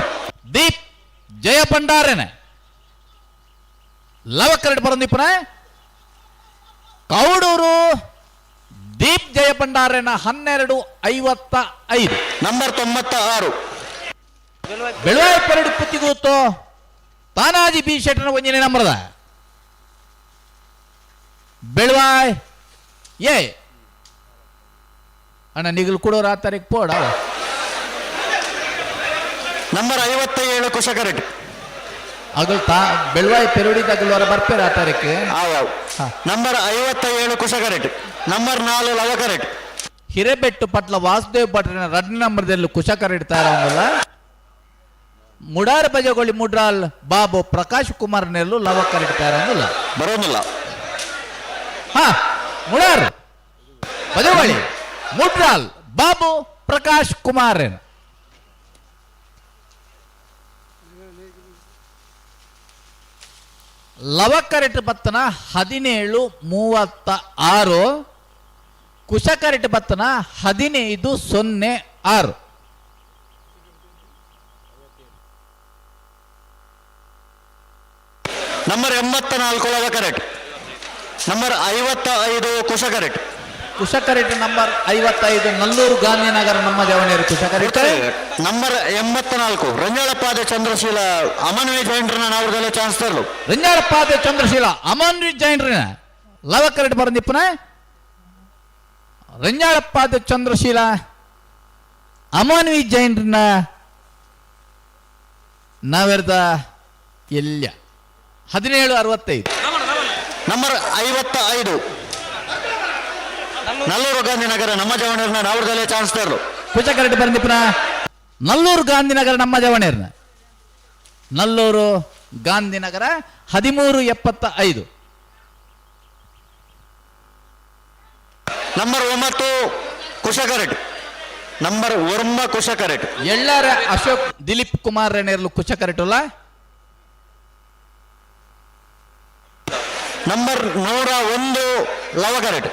ದೀಪ್ ಜಯ ಭಂಡಾರನೆ ಲವಕರೆಟ್ ಬರಂದಿಪ್ಪನ ಕೌಡೂರು ದೀಪ್ ಜಯ ಭಂಡಾರನ 12:55. Number 96. Belvai Parrado ಪುತ್ತಿಗೂತು Tanaji B ಶೆಟ್ಟನ ಒಂಜನೇ ನಂಬರ್ದ ಬೆಳವಾಯ್ ಏ ಅಣ್ಣ ನಿಗಲ್ ಕೊಡೋರು ಆ ತಾರೀಕು ಪೋಡ. ನಂಬರ್ 57 ಕುಶಕರೆಟ್. ಅಗಲ್ ತಾ ಬೆಳವಾಯಿ ಪೆರುಡಿದ ಅಗಲ್ ವರ ಬರ್ಪೇರ ಆ ತಾರೀಕು. ಆವ್. ಹಾ. ನಂಬರ್ 57 ಕುಶಕರೆಟ್ ನಂಬರ್ 4 ಲವಕರೆಟ್. ಹಿರೇಬೆಟ್ಟು ಪಟ್ಲ ವಾಸುದೇವ್ ಭಟ್ರನ 2 ನಂಬರ್ದಲ್ಲಿ ಕುಶಕರೆಟ್ ತಯಾರಾಗಲ್ಲ. ಮುಡಾರ್ ಬಜಗೊಳ್ಳಿ ಮುಡ್ರಾಲ್ ಬಾಬು ಪ್ರಕಾಶ್ ಕುಮಾರ್ ನೆಲ್ಲು ಲವಕರೆಟ್ ತಯಾರಾಗಲ್ಲ. ಬರೋದಿಲ್ಲ. ಹಾ ಮುಡಾರ್ ಬಜಗೊಳ್ಳಿ ಮುಡ್ರಾಲ್ ಬಾಬು ಪ್ರಕಾಶ್ ಕುಮಾರ್. ಲವಕರೆಟ್ ಬತ್ತನ 17:36, ಕುಶಕರೆಟ್ ಬತ್ತನ 15:06. ನಂಬರ್ 84 ಲವಕರೆಟ್ ನಂಬರ್ 55 ಕುಶಕರೆಟ್. ಕುಶಕರೆಟ್ ನಂಬರ್ 55 ನಲ್ಲೂರು ಗಾಂಧಿನಗರ ನಮ್ಮ ಜವಣಿಯರು ಕುಶಕರೆಟ್. ನಂಬರ್ 84 ರಂಜಾಳಪ್ಪಾದ ಚಂದ್ರಶೀಲ ಅಮನ್ವಿ ಜೈನ್ರನ್ನ ನಾವರದಲ್ಲೇ ಚಾನ್ಸ್ ತರಲು. ರಂಜಾಳಪ್ಪಾದ ಚಂದ್ರಶೀಲ ಅಮನ್ವಿ ಜೈನ್ರನ ಲವಕರೆಟ್ ಬರಂದಿಪ್ಪನ ರಂಜಾಳಪ್ಪಾದ ಚಂದ್ರಶೀಲ ಅಮನ್ವಿ ಜೈನ್ರನ್ನ ನಾವೆರ್ದ ಎಲ್ಲ 17:65. ನಂಬರ್ 55 ನಲ್ಲೂರು ಗಾಂಧಿನಗರ ನಮ್ಮ ಜವಣಿಯರನ್ನ ನಾವರದಲ್ಲೇ ಚಾನ್ಸ್ ತರಲು. ಕುಚಕರಟ್ ಬಂದಿಪ್ಪನ ನಲ್ಲೂರು ಗಾಂಧಿನಗರ ನಮ್ಮ ಜವಣೇರ್ನ ನಲ್ಲೂರು ಗಾಂಧಿನಗರ 13.75. ನಂಬರ್ 9 ಕುಶಕರೆಟ್. ನಂಬರ್ 9 ಕುಶಕರೆಟ್. ಎಲ್ಲಾರ ಅಶೋಕ್ ದಿಲೀಪ್ ಕುಮಾರ್ ನೇರ್ಲು ಕುಚಕರೆಟುಲ್ಲ. ನಂಬರ್ 101 ಲವಕರೆಟ್.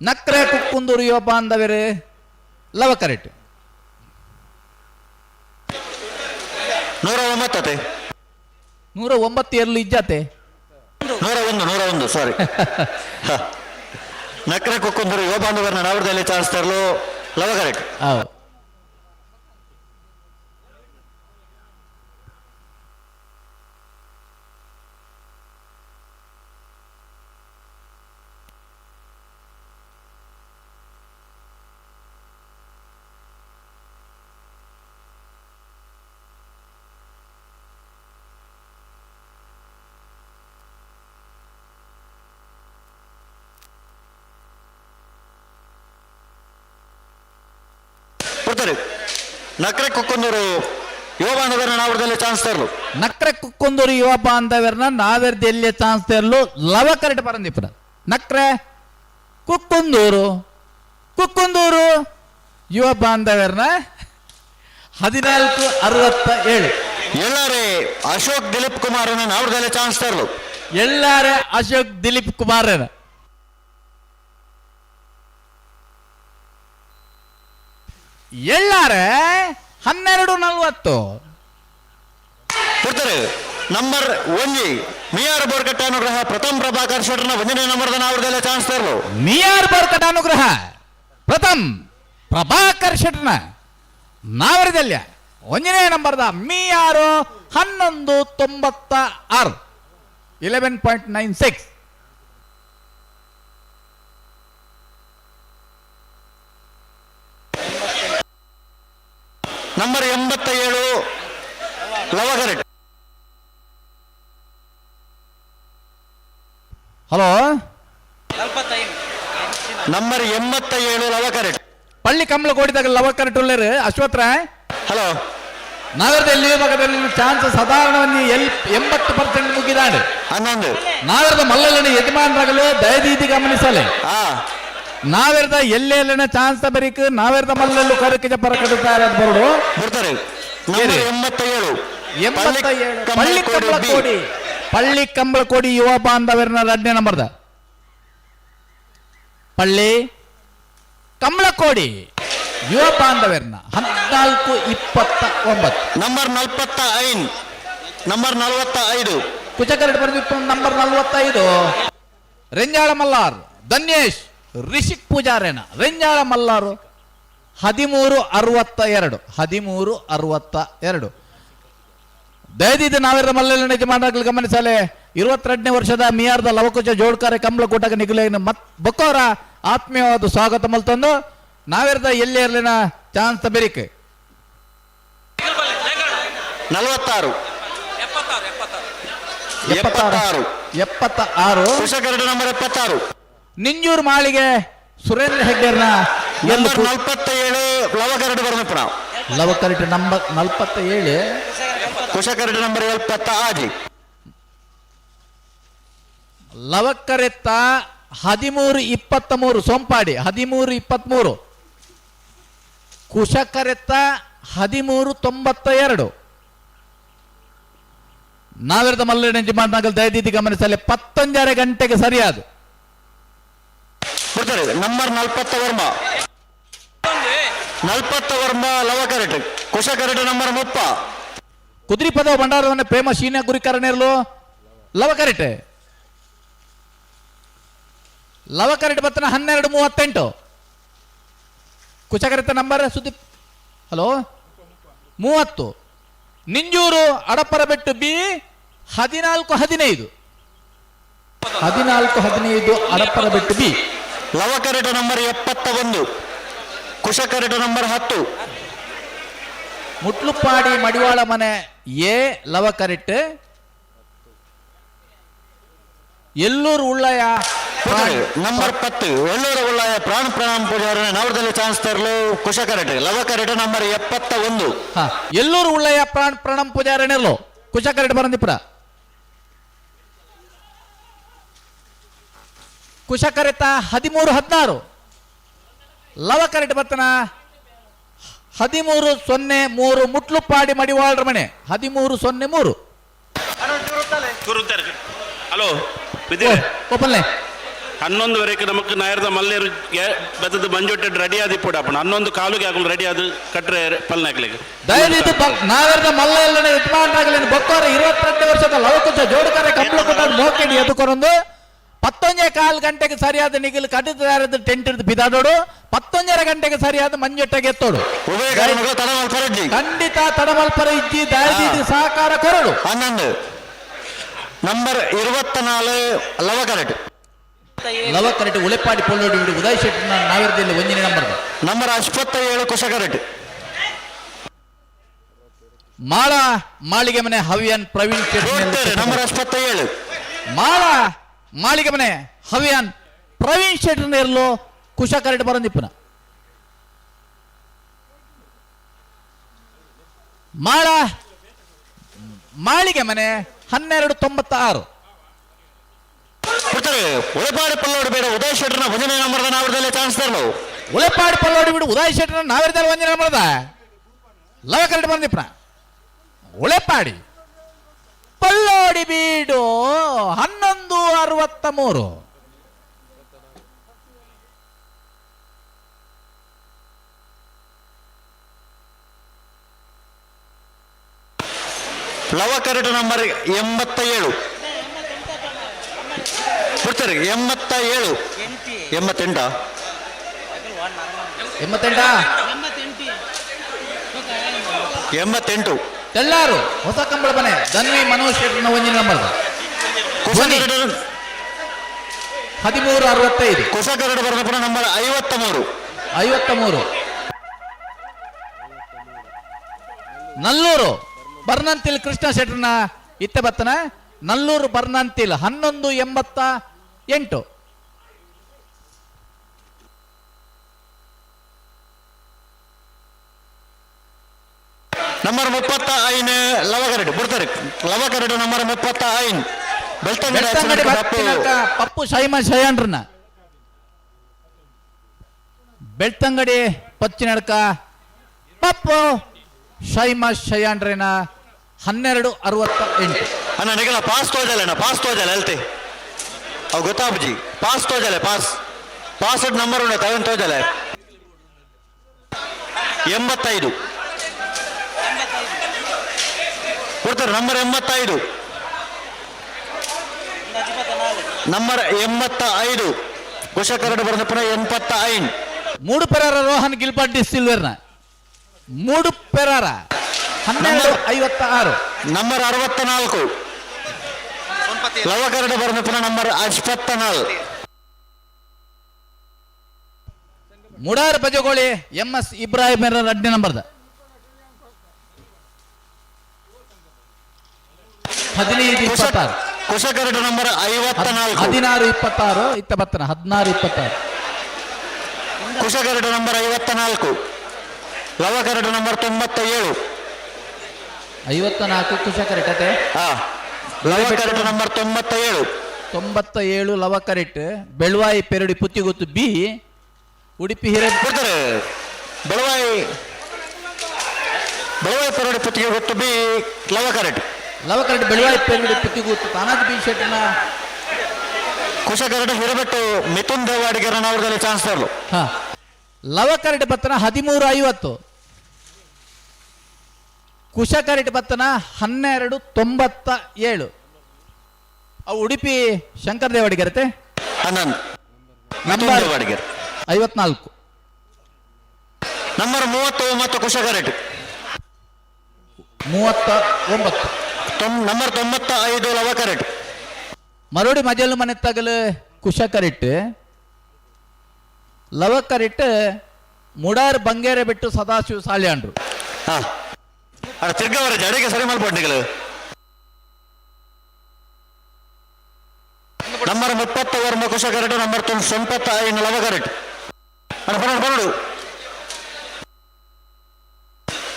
ನಕ್ರೆ ಕುಕ್ಕುಂದೂರು ಯುವ ಬಾಂಧವರೇ ಲವಕರೆಟ್. 109 ಅತೆ. 109 ಎರ್ಲು ಇಜ್ಜಾತೆ. 101 101 ಸಾರಿ. ನಕ್ರೆ ಕುಕ್ಕುಂದೂರು ಯುವ ಬಾಂಧವರನ್ನ ನಾವರದಲ್ಲಿ ಚಾನ್ಸ್ ತರಲು ಲವಕರೆಟ್. ಹೌದು. ಕೊಡ್ತಾರೆ ನಕ್ರೆ ಕುಕ್ಕುಂದೂರು ಯುವ ಬಾಂಧವರನ್ನ ನಾವರದಲ್ಲಿ ಚಾನ್ಸ್ ತರಲು. ನಕ್ರೆ ಕುಕ್ಕುಂದೂರು ಯುವ ಬಾಂಧವರನ್ನ ನಾವೆರ್ದು ಎಲ್ಲಿ ಚಾನ್ಸ್ ತರಲು ಲವಕರೆಟ್ ಪರಂದಿಪ್ಪನ. ನಕ್ರೆ ಕುಕ್ಕುಂದೂರು ಕುಕ್ಕುಂದೂರು ಯುವ ಬಾಂಧವರನ್ನ 14.67. ಎಲ್ಲರೇ ಅಶೋಕ್ ದಿಲೀಪ್ ಕುಮಾರನ ನಾವರದಲ್ಲಿ ಚಾನ್ಸ್ ತರಲು. ಎಲ್ಲಾರೆ ಅಶೋಕ್ ದಿಲೀಪ್ ಕುಮಾರನ. ಎಲ್ಲಾರೆ 12.40. ಕೊಡ್ತಾರೆ ನಂಬರ್ 1 ಮಿಯಾರ್ ಬೋರ್ಕಟ್ಟ ಅನುಗ್ರಹ ಪ್ರಥಮ್ ಪ್ರಭಾಕರ್ ಶೆಟ್ಟರ್ನ 1ನೇ ನಂಬರ್ದ ನಾವರದಲ್ಲಿ ಚಾನ್ಸ್ ತರಲು. ಮಿಯಾರ್ ಬೋರ್ಕಟ್ಟ ಅನುಗ್ರಹ ಪ್ರಥಮ್ ಪ್ರಭಾಕರ್ ಶೆಟ್ಟರ್ನ ನಾವರದಲ್ಯ 1ನೇ ನಂಬರ್ದ ಮಿಯಾರು 11.96 11.96. ನಂಬರ್ 87 ಲವಕರೆಟ್. ಹಲೋ. ನಂಬರ್ 87 ಲವಕರೆಟ್. ಪಳ್ಳಿ ಕಮಲ ಕೋಡಿದಾಗ ಲವಕರೆಟ್ ಉಳ್ಳೇರು ಅಶ್ವತ್ರ. ಹಲೋ. ನಾಗರದ ಎಲ್ಲಿ ಭಾಗದಲ್ಲಿ ಚಾನ್ಸ್ ಸಾಧಾರಣವಾಗಿ ಎಲ್ 80% ಮುಗಿದಾಡೆ. 11. ನಾಗರದ ಮಲ್ಲಲ್ಲನ ಯಜಮಾನರಾಗಲು ದಯದೀತಿ ಗಮನಿಸಲೆ. ನಾವೆರದ ಎಲ್ಲೆಲ್ಲನ ಚಾನ್ಸ್ ಬರೀಕ್ ನಾವೆರದ ಮಲ್ಲಲ್ಲು ಕರಕಿಜ ಪರ ಕಟ್ಟುತ್ತಾರೆ ಅಂತ ಬರೋಡು. ಬರ್ತಾರೆ ನಂಬರ್ 87. 87 ಪಳ್ಳಿ ಕಂಬಳ ಕೋಡಿ. ಪಳ್ಳಿ ಕಂಬಳ ಕೋಡಿ ಯುವ ಬಾಂಧವರನ್ನ 2ನೇ ನಂಬರ್ದ ಪಳ್ಳಿ ಕಮಲಕೋಡಿ ಯುವ ಬಾಂಧವರನ್ನ 14.29. ನಂಬರ್ 45. ನಂಬರ್ 45. ಕುಚಕರಡ್ ಬರೆದಿತ್ತು ನಂಬರ್ 45 ರೆಂಜಾಳ ಮಲ್ಲಾರ್ ಧನ್ಯೇಶ್ ರಿಷಿಕ್ ಪೂಜಾರೇನ. ರೆಂಜಾಳ ಮಲ್ಲಾರು 13.62 13.62. ದಯದಿದ್ದು ನಾವೆಲ್ಲ ಮಲ್ಲಲ್ಲಿ ಯಜಮಾನರಾಗಲು ಗಮನಿಸಲೆ. 22ನೇ ವರ್ಷದ ಮಿಯಾರ್ದ ಲವಕುಶ ಜೋಡ್ಕಾರೆ ಕಮಲಕೂಟಕ ನಿಗುಲೇನ ಮತ್ ಬೊಕ್ಕೋರ ಆತ್ಮೀಯವಾದ ಸ್ವಾಗತ ಮಲ್ತಂದು ನಾವೆರದ ಎಲ್ಲಿ ಇರಲಿನ ಚಾನ್ಸ್ ಬೆರಿಕೆ. 46. 76. 76. ಕುಶಕರಡು ನಂಬರ್ 76. ನಿಂಜೂರು ಮಾಳಿಗೆ ಸುರೇಂದ್ರ ಹೆಗ್ಡೆರ್ನ ನಂಬರ್ 47 ಲವಕರಡು ಬರನಪ್ಪನ. ಲವಕರಡು ನಂಬರ್ 47. ಕುಶಕರಡು ನಂಬರ್ 76. ಲವಕರೆತ್ತ 13.23 ಸೋಂಪಾಡಿ 13.23. ಕುಶಕರೆತ್ತ 13.92. ನಾವಿರದ ಮಲ್ಲಣ್ಣ ಮಾತನಾಗಲು ದಯದೀತಿ ಗಮನಿಸಲಿ 10:30 ಗಂಟೆಗೆ ಸರಿಯಾದ ಬರ್ತಾರೆ ನಂಬರ್ 40 ವರ್ಮ 40 ವರ್ಮ ಲವಕರಟು ಕುಶಕರಟು ನಂಬರ್ 30. ಕುದ್ರಿಪದ ಭಂಡಾರವನ್ನು ಪ್ರೇಮ ಶೀನ ಗುರಿಕರಣಿರಲು ಲವಕರೆಟೆ ಲವಕರೆಟ್ ಬತ್ತನ 12:38. ಕುಶಕರೆತ number Sudeep hello 30. Ninjuru Adaparabettu B 14:15. 14:15 Adaparabettu B. ಲವಕರಟು ನಂಬರ್ 71. ಕುಶಕರಟು ನಂಬರ್ 10. ಮುಟ್ಲುಪಾಡಿ ಮಡಿವಾಳ ಮನೆ ಎ ಲವಕರೆಟ್. ಎಲ್ಲೂರು ಉಳ್ಳಯ ನಂಬರ್ 10 ಎಲ್ಲೂರ ಉಳ್ಳಾಯ ಪ್ರಾಣ ಪ್ರಣಾಮ್ ಪೂಜಾರನ ನಾವರದಲ್ಲಿ ಚಾನ್ಸ್ ತರಲು ಕುಶ ಕರೆಟ್ ಲವ ಕರೆಟ್ ನಂಬರ್ 71. ಹಾ, ಎಲ್ಲೂರು ಉಳ್ಳಯ್ಯ ಪ್ರಾಣ ಪ್ರಣಮ್ ಪೂಜಾರನೆರ್ಲು ಕುಶ ಕರೆಟ್ ಬರಂದಿಪುರ. ಕುಶ ಕರೆತ 13-16. ಲವ ಕರೆಟ್ ಬತ್ತನ 13-03 ಮುಟ್ಲುಪಾಡಿ ಮಡಿವಾಳ್ರ ಮನೆ 13-03. ಹಲೋ ವಿದ್ಯೆ. ಓಪನ್ಲೆ. 11ವರೆಗೆ ನಮಕ್ ನಾಯರ್ದ ಮಲ್ಲೇರು ಬತ್ತದ ಮಂಜೊಟ್ಟೆ ರೆಡಿ ಆದಿ ಪೋಡಾಪಣ 11:15ಗೆ ಆಗಲು ರೆಡಿ ಆದ ಕಟ್ರೆ ಪಲ್ನಾಕ್ಲಿಗೆ. ದಯವಿಟ್ಟು ನಾವೆರದ ಮಲ್ಲ ಎಲ್ಲನೆ ಯಜಮಾನರಾಗಲಿ ಬೊಕ್ಕೋರ 22 ವರ್ಷದ ಲವಕುಶ ಜೋಡುಕರೆ ಕಂಬಳ ಕೊಟ್ಟ ಮೋಕೆಡಿ ಎದುಕೊರೊಂದು 11:15 ಗಂಟೆಗೆ ಸರಿಯಾದ ನಿಗಿಲು ಕಡಿದಾರದ ಟೆಂಟ್ ಹಿಡಿದು ಬಿದಾಡೋಡು 11:30 ಗಂಟೆಗೆ ಸರಿಯಾದ ಮಂಜೊಟ್ಟೆಗೆ ಎತ್ತೋಡು. ಉಭಯ ಕಾರಣಗಳು ತಡಮಲ್ಪರಜ್ಜಿ. ಖಂಡಿತ ತಡಮಲ್ಪರ ಇಜ್ಜಿ, ದಯವಿಟ್ಟು ಸಹಕಾರ ಕೊರಡು. 11 ನಂಬರ್ 24 ಲವ ಕರೆಟ್. ಲವ ಕರೆಟ್ ಉಳೆಪಾಡಿ ಪೊಳ್ಳೋಡಿ ಬಿಡು ಉದಯ್ ಶೆಟ್ಟಿನ ನಾವೆರದಲ್ಲಿ 1ನೇ ನಂಬರ್. ನಂಬರ್ 57 ಕುಶ ಕರೆಟ್. ಮಾಳ ಮಾಳಿಗೆ ಮನೆ ಹವಿಯನ್ ಪ್ರವೀಣ್ ಶೆಟ್ಟಿ. ನಂಬರ್ 57. ಮಾಳ ಮಾಳಿಗೆ ಮನೆ ಹವಿಯನ್ ಪ್ರವೀಣ್ ಶೆಟ್ಟರ್ ಇರಲು ಕುಶ ಕರೆಟ್ ಬರಂದಿಪ್ಪನ. ಮಾಳ ಮಾಳಿಗೆ ಮನೆ 12:96. ಕೊಡ್ತಾರೆ ಉಳೆಪಾಡಿ ಪಲ್ಲೋಡು ಬೇಡ ಉದಯ್ ಶೆಟ್ಟರ್ನ 1ನೇ ನಂಬರ್ದ ನಾವರದಲ್ಲಿ ಚಾನ್ಸ್ ತರಲು. ಉಳೆಪಾಡಿ ಪಲ್ಲೋಡಿ ಬಿಡು ಉದಯ್ ಶೆಟ್ಟರ್ ನಾವೆರದಲ್ಲಿ 1ನೇ ನಂಬರ್ದ ಲವ ಕರೆಟ್ ಬಂದಿಪ್ಪನ. ಉಳೆಪಾಡಿ ಪಲ್ಲೋಡಿ ಬೀಡು 11:63. ಲವ ಕರೆಟ್ ನಂಬರ್ 87. ಕೊಡ್ತಾರೆ 87 88. 88. 88. ತೆಳ್ಳಾರು ಹೊಸ ಕಂಬಳ ಮನೆ ಧನ್ವಿ ಮನೋಜ್ ಶೆಟ್ಟರ್ನ 1ನೇ ನಂಬರ್. ಕುಶ ಕರೆಟ್ 13:65. ಕುಶ ಕರೆಟ್ ಬರೆದಪುರ ನಂಬರ್ 53. 53. ನಲ್ಲೂರು ಬರ್ನಂತಿಲ್ ಕೃಷ್ಣ ಶೆಟ್ಟರ್ನ ಇತ್ತೆ ಬತ್ತನ. ನಲ್ಲೂರು ಬರ್ನಂತಿಲ್ 11:88. ನಂಬರ್ 35 ಲವ ಕರೆಟ್ ಬಿಡ್ತಾರೆ ಲವ ಕರೆಟ್ ನಂಬರ್ 35 ಬೆಳ್ತಂಗಡಿ. ಬೆಳ್ತಂಗಡಿ ಬತ್ತಿನಕ ಪಪ್ಪು ಶೈಮ ಶಯನ್ರನ್ನ ಬೆಳ್ತಂಗಡಿ ಪಚ್ಚಿನಡ್ಕ ಪಪ್ಪು ಶೈಮ ಶಯಾನ್ರೇನ 12:68. ಅಣ್ಣ ನಿಗಲ ಪಾಸ್ ತೋಜಲ್ಲ ಅಣ್ಣ, ಪಾಸ್ ತೋಜಲ್ಲ ಹೇಳ್ತೆ ಅವು ಗೊತ್ತಾಬುಜಿ ಪಾಸ್ ತೋಜಲೆ ಪಾಸ್ ಪಾಸ್ ನಂಬರ್ ಉಂಟು ತವನ್ ತೋಜಲೆ 85 ಕೊಡ್ತಾರೆ ನಂಬರ್ 85 ನಂಬರ್ 85 ಕುಶ ಕರಡು ಬರೆದಪ್ಪನ 85. ಮೂಡು ಪೆರಾರ ರೋಹನ್ ಗಿಲ್ಬರ್ಟ್ ಡಿ ಸಿಲ್ವರ್ನ ಮೂಡು ಪೆರಾರ 12:56. ನಂಬರ್ 64 ಲವ ಕರಡು ಬರೆದಪ್ಪನ number 54. Mudar Bajagoli M S Ibrahim 2ನೇ ನಂಬರ್ದ 15:26. ಕುಶ ಕರಡು ನಂಬರ್ 54. 16:26 ಇತ್ತ ಬತ್ತನ 16:26. ಕುಶ ಕರಡು ನಂಬರ್ 54 ಲವ ಕರಡು ನಂಬರ್ 97. 54 ಕುಶ ಕರೆಕ್ಟ್ ಅತೆ. ಹಾ, ಲವ ಕರಡು ನಂಬರ್ 97. 97 ಲವ ಕರೆಕ್ಟ್ ಬೆಳ್ವಾಯಿ ಪೆರಡಿ ಪುತ್ತಿಗುತ್ತು ಬಿ ಉಡುಪಿ ಹಿರೇ ಕೊಡ್ತಾರೆ ಬೆಳವಾಯಿ ಬೆಳವಾಯಿ ಪೆರಡಿ ಪುತ್ತಿಗೆ ಗೊತ್ತು ಬಿ ಲವ ಕರಟ್. ಲವ ಕರೆಕ್ಟ್ ಬೆಳವಾಯಿ ಪೆರಡಿ ಪುತ್ತಿಗುತ್ತು ತಾನಾಜ್ ಬಿ ಶೆಟ್ಟನ. ಕುಶ ಕರಡು ಹಿರಬೆಟ್ಟು ಮಿಥುನ್ ದೇವಾಡಿಗರ ಅವರದಲ್ಲಿ ಚಾನ್ಸ್ ತರಲು. ಹಾ, ಲವ ಕರೆಕ್ಟ್ ಬತ್ತನ 13:50. ಕುಶ ಕರೆಕ್ಟ್ ಬತ್ತನ 12:97. ಅವು ಉಡುಪಿ ಶಂಕರ್ ದೇವಾಡಿಗರತೆ. 11 ಮಿಥುನ್ ನಂಬರ್ ದೇವಾಡಿಗರ್ 54. ನಂಬರ್ 39 ಕುಶ ಕರಟ್. 39. ನಂಬರ್ 95 ಲವ ಕರಟ್. ಮರೋಡಿ ಮಜಲು ಮನೆ ತಗಲು ಕುಶ ಕರೆಕ್ಟ್ ಲವ ಕರೆಕ್ಟ್ ಮುಡಾರ್ ಬಂಗೇರೆ ಬಿಟ್ಟು ಸದಾಶಿವ ಸಾಲ್ಯಾಂಡ್ರು. ಹಾ ಅಡ ತಿರ್ಗವರ ಜಡೆಗೆ ಸರಿ ಮಲ್ಪೊಂಡಿಗಳು. Number 39 ಕುಶಕರಟ್, number 95 ಲವಕರಟ್. ಅಣ್ಣ ಬರೋಡು ಬರೋಡು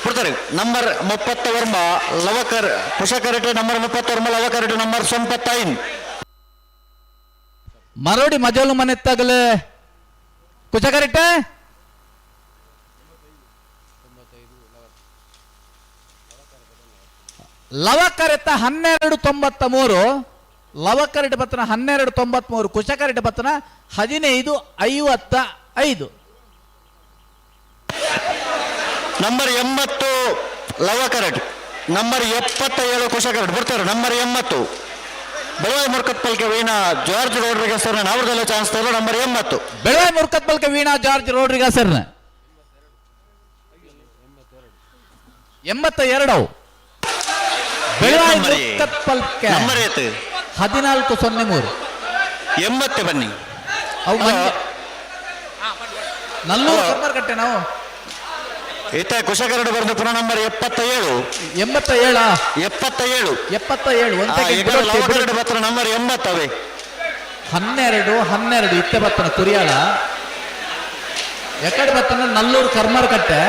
ಕೊಡ್ತಾರೆ. ನಂಬರ್ 39 ಲವಕರ್ ಕುಶಕರಟ್, ನಂಬರ್ 39 ಲವಕರಟ್, ನಂಬರ್ 95. ಮರೋಡಿ ಮಜಲು ಮನೆತ್ತಾಗಲೇ ಕುಚಕರಿಟ ಲವಕರೆತ 12.93, ಲವಕರೆಟ್ ಬತ್ತನ 12.93, ಕುಶಕರೆಟ್ ಬತ್ತನ 15.55. ನಂಬರ್ 80 ಲವಕರಟ್, ನಂಬರ್ 77 ಕುಶಕರಟ್ ಬರ್ತಾರೆ. Number 80 Belvai ಮುರ್ಕತ್ ಪಲ್ಕೆ Veena George Rodrigues sir ನಾವರದಲ್ಲೇ ಚಾನ್ಸ್ ತರೋ. Number 80 Belvai ಮುರ್ಕತ್ ಪಲ್ಕೆ Veena George Rodrigues sir 82. Belvai ಮುರ್ಕತ್ Palke number ಏತ್? 14.03. 80 ಬನ್ನಿ. ಅವು ನಲ್ಲೂರು ಕಮ್ಮರ್ಕಟ್ಟೆ ನಾವು. ಇತ್ತ ಕುಶಕರಡು ಬಂದು ಪುನಃ ನಂಬರ್ 77. 87. 77. 77 ಒಂದ್ ಸೆಕೆಂಡ್. ಲವಕರಡು ಬತ್ರ ನಂಬರ್ 80 ಅವೇ. 12 12 ಇತ್ತೆ ಬತ್ತನ ಕುರಿಯಾಳ ಎಕಡೆ ಬತ್ತನ ನಲ್ಲೂರು ಕರ್ಮರ್ಕಟ್ಟೆ.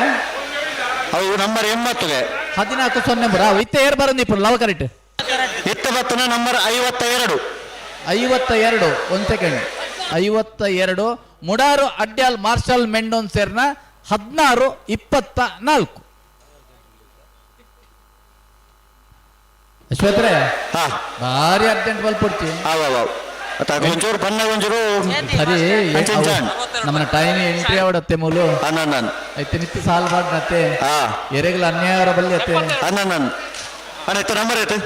ಅವು ನಂಬರ್ 80ಗೆ. 14.03. ಅವು ಇತ್ತೆ ಏರ್ ಬರಂದಿಪ್ಪು ಲವಕರಿಟ್. ಇತ್ತ ಬತ್ತನ ನಂಬರ್ 52. 52 ಒಂದ್ ಸೆಕೆಂಡ್. 52 ಮುಡಾರು ಅಡ್ಯಾಲ್ ಮಾರ್ಷಲ್ ಮೆಂಡೋನ್ ಸೇರ್ನ 16.24. ಅಶ್ವತ್ರೆ ಭಾರಿ ಅರ್ಜೆಂಟ್ ಬಲ್ಪಡ್ತಿ. ಅವ ಒಂಚೂರು ಬಣ್ಣ ಒಂಚೂರು. ಸರಿ, ನಮ್ಮನ್ನ ಟೈಮ್ ಎಂಟ್ರಿ ಅವಡತ್ತೆ ಮೂಲು. ಅನ್ನನ್ ಐತೆ ನಿತ್ಯ ಸಾಲ್ ಮಾಡ್ನತ್ತೆ ಎರೆಗಲ ಅನ್ಯಾಯ ಬಲ್ಲಿ ಅತ್ತೆ. ಅನ್ನನ್ ಅಣ್ಣ ಇತ್ತ ನಂಬರ್ ಐತೆ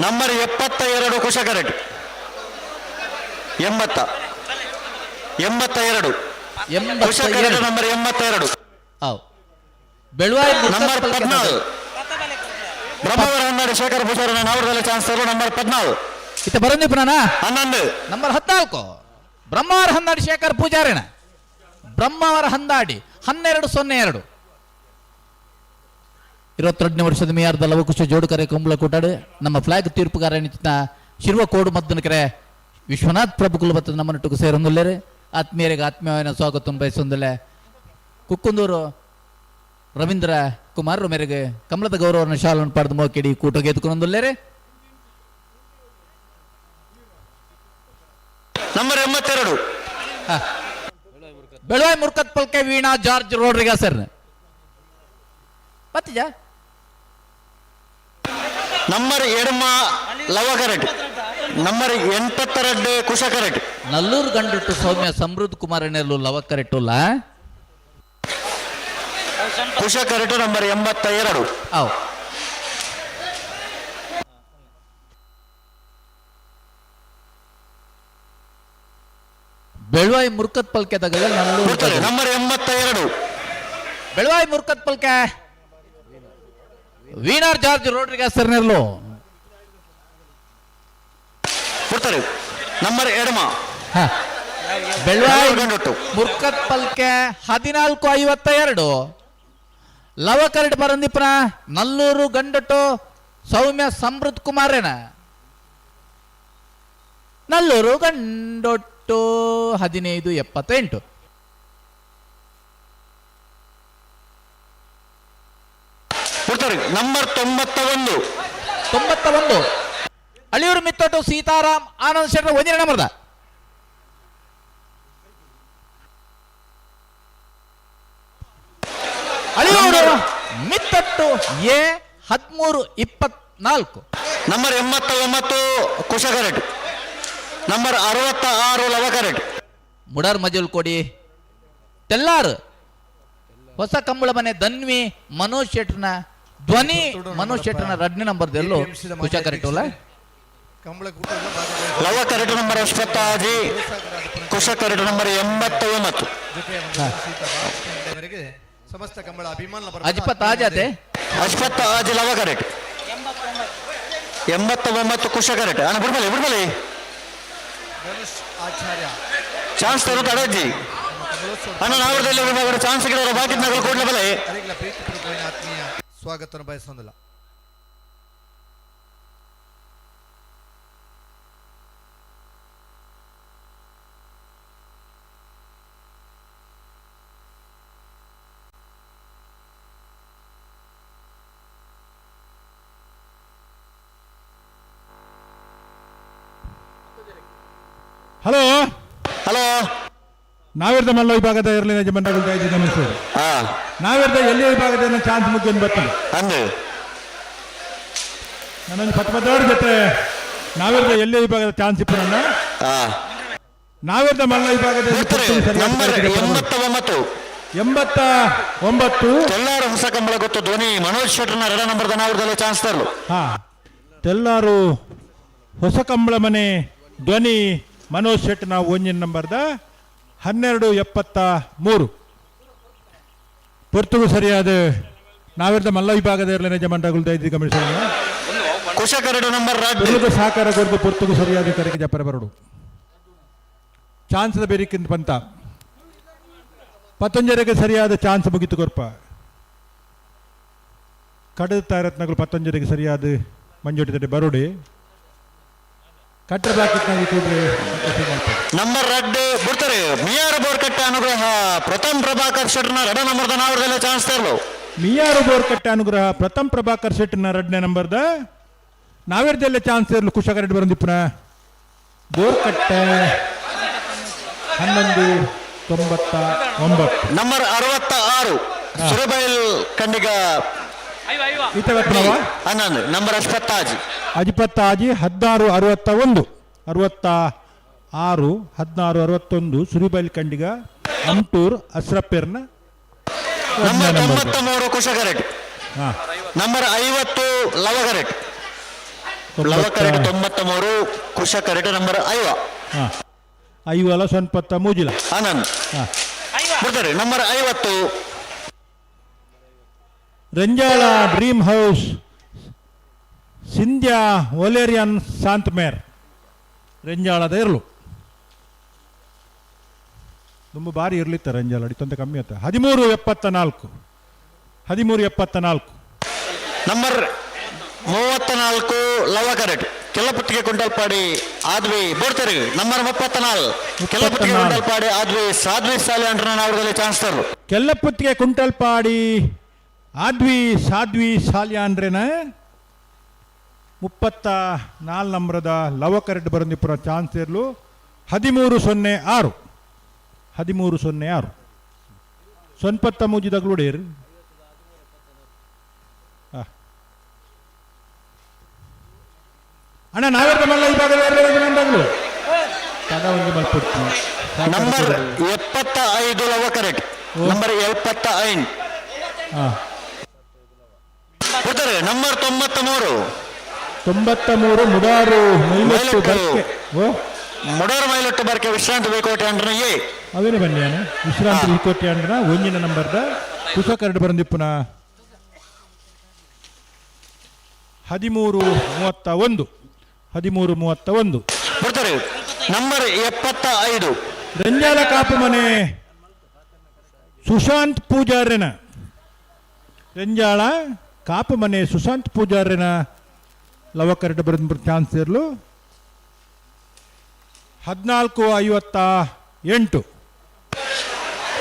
number 72 ಕುಶಕರೆಟ್ 80 82 ಕುಶಕರೆಟ್ number 82. Belvai number 14 Brahmavar ಹನ್ನೆರಡು ಶೇಖರ್ ಪೂಜಾರಿ ನಾವರದಲ್ಲಿ ಚಾನ್ಸ್ ತರೋ. ನಂಬರ್ 14. ಇತ್ತ ಬರಂದಿಪ್ಪನ 11. ನಂಬರ್ 14 ಬ್ರಹ್ಮಾವರ ಹಂದಾಡಿ ಶೇಖರ್ ಪೂಜಾರಿನ ಬ್ರಹ್ಮಾವರ ಹಂದಾಡಿ 12.02. 22ನೇ ವರ್ಷದ ಮೇಯರ್ದ ಲವಕುಶ ಜೋಡುಕರೆ ಕುಂಬಳ ಕೂಟಾಡು ನಮ್ಮ ಫ್ಲಾಗ್ ತೀರ್ಪುಗಾರ ನಿಂತಿನ ಶಿರ್ವ ಕೋಡು ಮದ್ದನಕರೆ ವಿಶ್ವನಾಥ್ ಪ್ರಭು ಕುಲಬತ್ತದ ನಮ್ಮ ನಟ್ಟುಕು ಸೇರೊಂದುಲ್ಲೇರು. ಆತ್ಮೀಯರಿಗೆ ಆತ್ಮೀಯವಾದ ಸ್ವಾಗತ ಬಯಸೊಂದುಲ್ಲೆ. ಕುಕ್ಕುಂದೂರು ರವೀಂದ್ರ ಕುಮಾರ್ ಮೇರೆಗೆ ಕಮಲದ ಗೌರವವನ್ನು ಶಾಲನ್ನು ಪಡೆದು ಮೋಕಿಡಿ ಕೂಟಗೆ ಎತ್ಕೊಂಡುಲ್ಲೇರೆ. Number 82. Belvai ಮುರ್ಕತ್ ಪಲ್ಕೆ Veena George Rodrigues sir ಮತ್ತಿಜ. ನಂಬರ್ ಎಡಮ ಲವಕರೆಟ್, ನಂಬರ್ 82 ಕುಶಕರೆಟ್. ನಲ್ಲೂರು ಗಂಡುಟ್ಟು ಸೌಮ್ಯ ಸಮೃದ್ಧ ಕುಮಾರ್ ನೆಲ್ಲು ಲವಕರೆಟ್ಟುಲ್ಲ. ಕುಶಕರೆಟ್ ನಂಬರ್ 82. ಅವು ಬೆಳವಾಯಿ ಮುರ್ಕತ್ ಪಲ್ಕೆ ತಗಲ ನಲ್ಲೂರು. ನಂಬರ್ 82. ಬೆಳವಾಯಿ ಮುರ್ಕತ್ ಪಲ್ಕೆ ವೀಣಾರ್ ಜಾರ್ಜ್ ರೋಡ್ರಿಗಸ್ ಸರ್ ನೆರ್ಲು. ಕೊಡ್ತಾರೆ ನಂಬರ್ ಎಡಮ. ಬೆಳವಾಯಿ ಮುರ್ಕತ್ ಪಲ್ಕೆ 14.52. ಲವಕರಡ್ ಬರಂದಿಪ್ರ ನಲ್ಲೂರು ಗಂಡಟ್ಟು ಸೌಮ್ಯ ಸಮೃದ್ಧ ಕುಮಾರೇನ ನಲ್ಲೂರು ಗಂಡೊಟ್ಟು 15.78. ಕೊಡ್ತಾರೆ ನಂಬರ್ 91. 91 ಅಳಿಯೂರು ಮಿತ್ತೊಟ್ಟು ಸೀತಾರಾಮ್ ಆನಂದ್ ಶೆಟ್ಟರ್ ಒಂದಿನ ನಂಬರ್ದ. ಅಳಿಯೂರು ಮಿತ್ತೊಟ್ಟು ಎ 13.24. ನಂಬರ್ 89 ಕುಶಕರೆಟ್, ನಂಬರ್ 66 ಲವಕರೆಟ್. ಮುಡಾರ್ ಮಜಲ್ ಕೊಡಿ ತೆಲ್ಲಾರು ಹೊಸ ಕಂಬಳ ಮನೆ ಧನ್ವಿ ಮನೋಜ್ ಶೆಟ್ಟರ್ನ ಧ್ವನಿ ಮನೋಜ್ ಶೆಟ್ಟರ್ನ ರಡ್ನೇ ನಂಬರ್ ಎಲ್ಲೋ ಕುಶ ಕರೆಕ್ಟ್. ಲವ ಕರೆಕ್ಟ್ ನಂಬರ್ 86, ಕುಶ ಕರೆಕ್ಟ್ ನಂಬರ್ 89. ಸಮಸ್ತ ಕಂಬಳ ಅಭಿಮಾನ. ಅಜ್ಪತ್ ಆಜಾತೆ. ಅಶ್ವತ್ಥ ಆಜಿ ಲವ ಕರೆಕ್ಟ್ 89 ಕುಶ ಕರೆಕ್ಟ್. ಅಣ್ಣ ಬಿಡ್ಬಲಿ ಬಿಡ್ಬಲಿ. ಆಚಾರ್ಯ ಚಾನ್ಸ್ ತರುತ್ತೆ ಅಡಜ್ಜಿ ಅಣ್ಣ ನಾವರದಲ್ಲಿ ಚಾನ್ಸ್ ಗಿಡ ಬಾಕಿ ನಗರ ಕೂಡಲೇ ಬಲೆ. ಪ್ರೀತಿಪೂರ್ವಕವಾದ ಆತ್ಮೀಯ ಸ್ವಾಗತವನ್ನು ಬಯಸೋದಿಲ್ಲ. ಹಲೋ ಹಲೋ ನಾವಿರ್ದ ಮಲ್ಲ ವಿಭಾಗದ ಇರಲಿ ಯಜಮಾನಗಳು ಐದು ನಮಸ್ಕಾರ. ಹಾ. ನಾವಿರ್ದ ಎಲ್ಲಿ ವಿಭಾಗದ ಚಾನ್ಸ್ ಮುಗಿಯನ್ನು ಬರ್ತದೆ ಅಂದು ನನ್ನೊಂದು ಪತ್ಪತ್ತಾರು ಜೊತೆ ನಾವಿರ್ದ ಎಲ್ಲಿ ವಿಭಾಗದ ಚಾನ್ಸ್ ಇಪ್ಪ ನನ್ನ. ಹಾ. ನಾವಿರ್ದ ಮಲ್ಲ ವಿಭಾಗದ ನಂಬರ್ 89. 89. ತೆಲ್ಲಾರು ಹೊಸ ಕಂಬಳ ಗೊತ್ತು ಧ್ವನಿ ಮನೋಜ್ ಶೆಟ್ಟರ್ನ ಎರಡ ನಂಬರ್ ನಾವಿರ್ದಲ್ಲಿ ಚಾನ್ಸ್ ತರಲು. ಹಾ, ತೆಲ್ಲಾರು ಹೊಸ ಕಂಬಳ ಮನೆ ಧ್ವನಿ ಮನೋಜ್ ಶೆಟ್ ನಾವು ಒಂಜಿನ ನಂಬರ್ದ 12:73. ಪೊರ್ತುಗು ಸರಿಯಾದ ನಾವಿರ್ದ ಮಲ್ಲ ವಿಭಾಗದ ಇರಲಿ ಯಜಮಾನಗಳು ದಯದಿ ಗಮನಿಸೋಣ. ಕುಶಕರಡು ನಂಬರ್ ಪೊರ್ತುಗು ಸಹಕಾರ ಕೊರದು ಪೊರ್ತುಗು ಸರಿಯಾದ ಕರೆಗೆ ಜಪರ ಬರಡು ಚಾನ್ಸ್ದ ಬೇರಿಕ್ಕಿಂತ ಬಂತ ಪತಂಜರಿಗೆ ಸರಿಯಾದ ಚಾನ್ಸ್ ಮುಗಿತು ಕೊರ್ಪ ಕಡದ ತಾರತ್ನಗಳು ಪತಂಜರಿಗೆ ಸರಿಯಾದ ಮಂಜೋಟಿ ಬರೋಡಿ ಕಟ್ಟರ ಬ್ಯಾಕೆಟ್ನಾಗಿ ಕೂಡ್ರೆ. ನಂಬರ್ ರೆಡ್ ಬಿಡ್ತಾರೆ ಮಿಯಾರು ಬೋರ್ಕಟ್ಟೆ ಅನುಗ್ರಹ ಪ್ರಥಮ್ ಪ್ರಭಾಕರ್ ಶೆಟ್ಟರ್ನ ಎರಡ ನಂಬರ್ದ ನಾವಿರ್ದಲ್ಲಿ ಚಾನ್ಸ್ ತರಲು. ಮಿಯಾರು ಬೋರ್ಕಟ್ಟೆ ಅನುಗ್ರಹ ಪ್ರಥಮ್ ಪ್ರಭಾಕರ್ ಶೆಟ್ಟರ್ನ ಎರಡನೇ ನಂಬರ್ದ ನಾವಿರ್ದೆಲ್ಲ ಚಾನ್ಸ್ ಇರಲು ಕುಶಕರೆಡ್ಡಿ ಬರಂದಿಪ್ಪನ ಬೋರ್ಕಟ್ಟೆ 11:99. ನಂಬರ್ 66 ಸುರಬೈಲ್ ಖಂಡಿಗ ಈತ 11 ನಂಬರ್ ಅಶ್ವತ್ತಾಜಿ ಅಜಿಪತ್ತಾಜಿ 16:61 66 16:61 ಸುರಿಬೈಲ್ ಖಂಡಿಗ ಅಮ್ಟೂರ್ ಅಸ್ರಪೇರ್ನ ನಂಬರ್ 93 ಕುಶಕರೆಡ್. ಹಾ. ನಂಬರ್ 50 ಲವಕರೆಡ್. ಲವಕರೆಡ್ 93 ಕುಶಕರೆಡ್ ನಂಬರ್ 50. ಹಾ, ಐವಲ ಸೊನ್ಪತ್ತ ಮೂಜಿಲ 11. ಹಾ. ಬಿಡ್ತಾರೆ number 50. Renjala dream house Sindhya ಒಲೇರಿಯನ್ ಸಾಂತ್ಮೇರ್ ರೆಂಜಾಳದ ಇರಲು ತುಂಬ ಭಾರಿ ಇರ್ಲಿತ್ತ ರೆಂಜಾಳ ಅಡಿ ತೊಂದರೆ ಕಮ್ಮಿ ಆತ. 13:74 13:74. ನಂಬರ್ 34 ಲವಕರೆಟ್ ಕೆಲಪುತ್ತಿಗೆ ಕುಂಟಲ್ಪಾಡಿ ಆದ್ವಿ ಬೋಡ್ತಾರೆ. ನಂಬರ್ 34 ಕೆಲಪುತ್ತಿಗೆ ಕುಂಟಲ್ಪಾಡಿ ಆದ್ವಿ ಸಾಧ್ವಿ ಸಾಲಿ ಅಂಟ್ರನ ಅವರಲ್ಲಿ ಚಾನ್ಸ್ ತರು. ಕೆಲ್ಲಪುತ್ತಿಗೆ ಕುಂಟಲ್ಪಾಡಿ ಆದ್ವಿ ಸಾಧ್ವಿ ಸಾಲ್ಯಾಂಡ್ರೇನ 34 ನಂಬರದ ಲವಕರೆಡ್ ಬರಂದಿಪುರ ಚಾನ್ಸ್ ಇರಲು 13:06 13:06 ಸೊನ್ಪತ್ತ ಮೂಜಿದಾಗ್ಲೂಡೇರು. ಅಣ್ಣ ನಾವೇ ಮಲ್ಲ ವಿಭಾಗದ ತಡ ಒಂದು ಮಲ್ಪಡ್ತೀನಿ. ನಂಬರ್ 75 ಲವಕರೆಟ್. ನಂಬರ್ 75. ಹಾ. ಬಿಡ್ತಾರೆ ನಂಬರ್ 93. 93 ಮುಡಾರು ಮೈಲೊಟ್ಟು ಮೈಲೊಟ್ಟು. ಬರ್ಕೆ. ಓ ಮುಡಾರು ಮೈಲೊಟ್ಟು ಬರ್ಕೆ ವಿಶ್ರಾಂತಿ ಬೇಕೋಟೆ ಅಂಡ್ರನ ಎ ಅವೇನೆ ಬನ್ನಿ ಅಣ್ಣ ವಿಶ್ರಾಂತಿ ವಿಕೋಟೆ ಅಂಡ್ರನ ಒಂಜಿನ ನಂಬರ್ದ ಕುಶಕರಡು ಬರಂದಿಪ್ಪುನ 13:31 13:31. ಬಿಡ್ತಾರೆ ನಂಬರ್ 75. ರಂಜಾಲ ಕಾಪು ಮನೆ ಸುಶಾಂತ್ ಪೂಜಾರ್ಯನ ರಂಜಾಳ ಕಾಪು ಮನೆ ಸುಶಾಂತ್ ಪೂಜಾರ್ಯನ ಲವಕರಡು ಬರಂದ್ ಚಾನ್ಸ್ ಇರಲು 14:58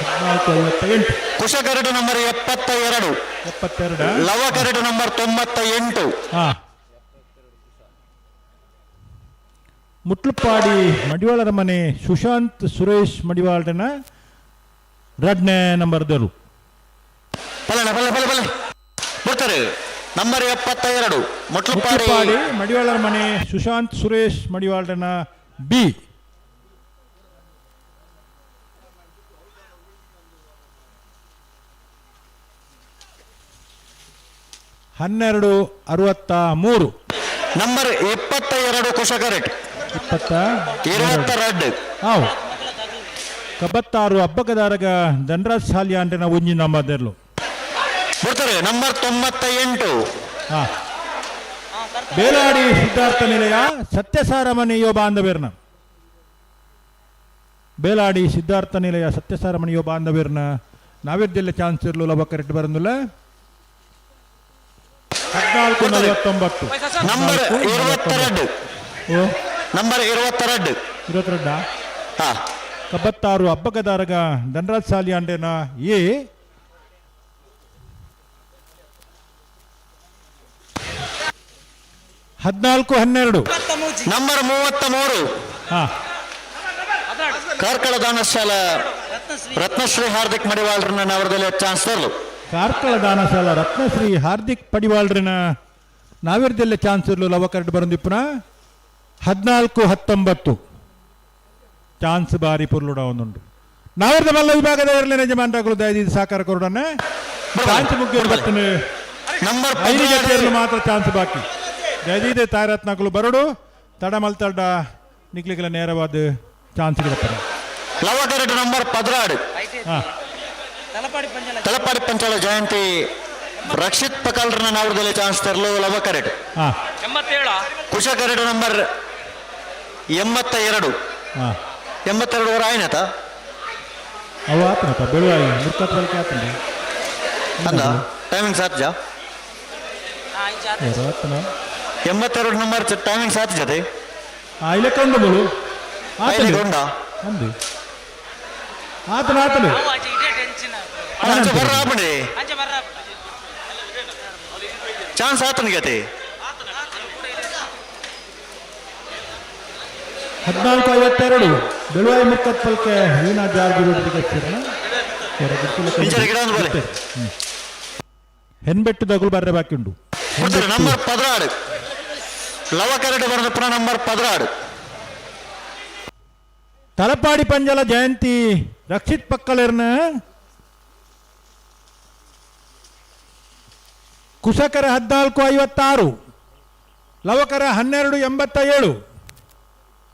14:58. ಕುಶಕರಡು ನಂಬರ್ 72. 72. ಲವಕರಡು ನಂಬರ್ 98. ಹಾ, ಮುಟ್ಲುಪಾಡಿ ಮಡಿವಾಳರ ಮನೆ ಸುಶಾಂತ್ ಸುರೇಶ್ ಮಡಿವಾಳರನ ಎರಡನೇ ನಂಬರ್ದರು. ಪಲಣ ಪಲ್ಲೆ ಪಲ್ಲೆ ಪಲ್ಲೆ ಬಿಡ್ತಾರೆ ನಂಬರ್ 72 ಮುಟ್ಲುಪಾಡಿ. ಮುಟ್ಲುಪಾಡಿ ಮಡಿವಾಳರ ಮನೆ ಸುಶಾಂತ್ ಸುರೇಶ್ ಮಡಿವಾಳರನ ಬಿ. 12:63. ನಂಬರ್ 22 ಕುಶಕರೆಟ್. ಇಪ್ಪತ್ತ 22. ಹಾವು ಕಬತ್ತಾರು ಹಬ್ಬಕದಾರಗ ಧನರಾಜ್ ಸಾಲಿಯ ಅಂದ್ರೆ ನಾವು ಒಂಜಿ ನಂಬರ್ದೆರ್ಲು. ಬಿಡ್ತಾರೆ ನಂಬರ್ 98. ಹಾ, ಬೇಲಾಡಿ ಸಿದ್ಧಾರ್ಥ ನಿಲಯ ಸತ್ಯಸಾರ ಮನೆಯೋ ಬಾಂಧವ್ಯರ್ನ ಬೇಲಾಡಿ ಸಿದ್ಧಾರ್ಥ ನಿಲಯ ಸತ್ಯಸಾರ ಮನೆಯೋ ಬಾಂಧವ್ಯರ್ನ ನಾವಿರ್ದೆಲ್ಲ ಚಾನ್ಸ್ ಇರ್ಲು ಲಭ ಕರೆಕ್ಟ್ ಬರಂದಿಲ್ಲ. 14:49. ನಂಬರ್ 22. ಓ ನಂಬರ್ 22. 22. ಹಾ. ಕಬತ್ತಾರು ಹಬ್ಬಕದಾರಗ ಧನರಾಜ್ ಸಾಲಿ ಅಂಡೇನ ಎ 14:12. ನಂಬರ್ 33. ಹಾ. ಕಾರ್ಕಳ ದಾನಶಾಲ ರತ್ನಶ್ರೀ ಹಾರ್ದಿಕ್ ಮಡಿವಾಳ್ರನ್ನ ನಾವರದಲ್ಲಿ ಚಾನ್ಸ್ ತರಲು. ಕಾರ್ಕಳ ದಾನಶಾಲ ರತ್ನಶ್ರೀ ಹಾರ್ದಿಕ್ ಪಡಿವಾಳ್ರಿನ ನಾವಿರ್ದೆಲ್ಲ ಚಾನ್ಸ್ ಇರಲು ಲವಕರಡ್ ಬರಂದಿಪ್ಪುನ 14-19 ಚಾನ್ಸ್ ಬಾರಿ ಪುರ್ಲುಡ ಒಂದುಂಡು. ನಾವಿರ್ದ ಮಲ್ಲ ವಿಭಾಗದ ಇರಲಿ ಯಜಮಾನ್ರಾಗಲು ದಯದೀದು ಸಾಕಾರ ಕೊರಡನೆ ಚಾನ್ಸ್ ಮುಖ್ಯ ಬರ್ತನೆ. ನಂಬರ್ 5 ಜೊತೆಯಲ್ಲೂ ಮಾತ್ರ ಚಾನ್ಸ್ ಬಾಕಿ. ದಯದೀದೆ ತಾಯರತ್ನಗಳು ಬರಡು ತಡ ಮಲ್ತಡ್ಡ ನಿಕ್ಲಿಗೆಲ್ಲ ನೇರವಾದ ಚಾನ್ಸ್ ಗಿಡಪ್ಪನ. ಲವಕರಡ್ ನಂಬರ್ 16 ಹಾ. ತಲಪಾಡಿ ಪಂಚಾಳ ಜಯಂತಿ ರಕ್ಷಿತ್ ಪಕಲ್ರನ್ನ ನಾವರದಲ್ಲಿ ಚಾನ್ಸ್ ತರಲು ಲವಕರೆಡ್. ಹಾ. 87. ಕುಶಕರೆಡ್ ನಂಬರ್ 82. ಹಾ. 82 ವರ ಆಯ್ನತ. ಅವು ಆತನಪ್ಪ ಬೆಳುವಾಯಿ ಮುರ್ಕತ್ ಬಳಿಕೆ ಆತನ. ಅಂದ ಟೈಮಿಂಗ್ ಸಾತ್ ಜಾ. ಆತನ. 82 ನಂಬರ್ ಟೈಮಿಂಗ್ ಸಾತ್ ಜತೆ. ಆ ಇಲ್ಲಕ್ಕೆ ಒಂದು ಬೋಳು. ಆತನ. ಉಂಡ. ಅಂದು ಆತನ ಆತನು. ಅಂಚೆ ಬರ್ರ ಆಪುಂಡಿ. ಚಾನ್ಸ್ ಆತನಿಗೆ ಅತಿ. 14-52 ಬೆಳುವಾಯಿ ಮುಕ್ಕತ್ ಪಲ್ಕೆ ವೀಣಾ ಜಾರ್ಜ್ ಇಂಚರ ಗಿಡ ಒಂದು ಬೋಲೆ. ಹೆನ್ಬೆಟ್ಟು ದಗುಲು ಬರ್ರೆ ಬಾಕಿ ಉಂಡು. ಕೊಡ್ತಾರೆ ನಂಬರ್ 16 ಲವಕರಡ್ ಬರದ ಪುನಃ ನಂಬರ್ 16. ತಲಪಾಡಿ ಪಂಜಲ ಜಯಂತಿ ರಕ್ಷಿತ್ ಪಕ್ಕಲೆರ್ನ ಕುಶಕರ 14-56 ಲವಕರ 12-87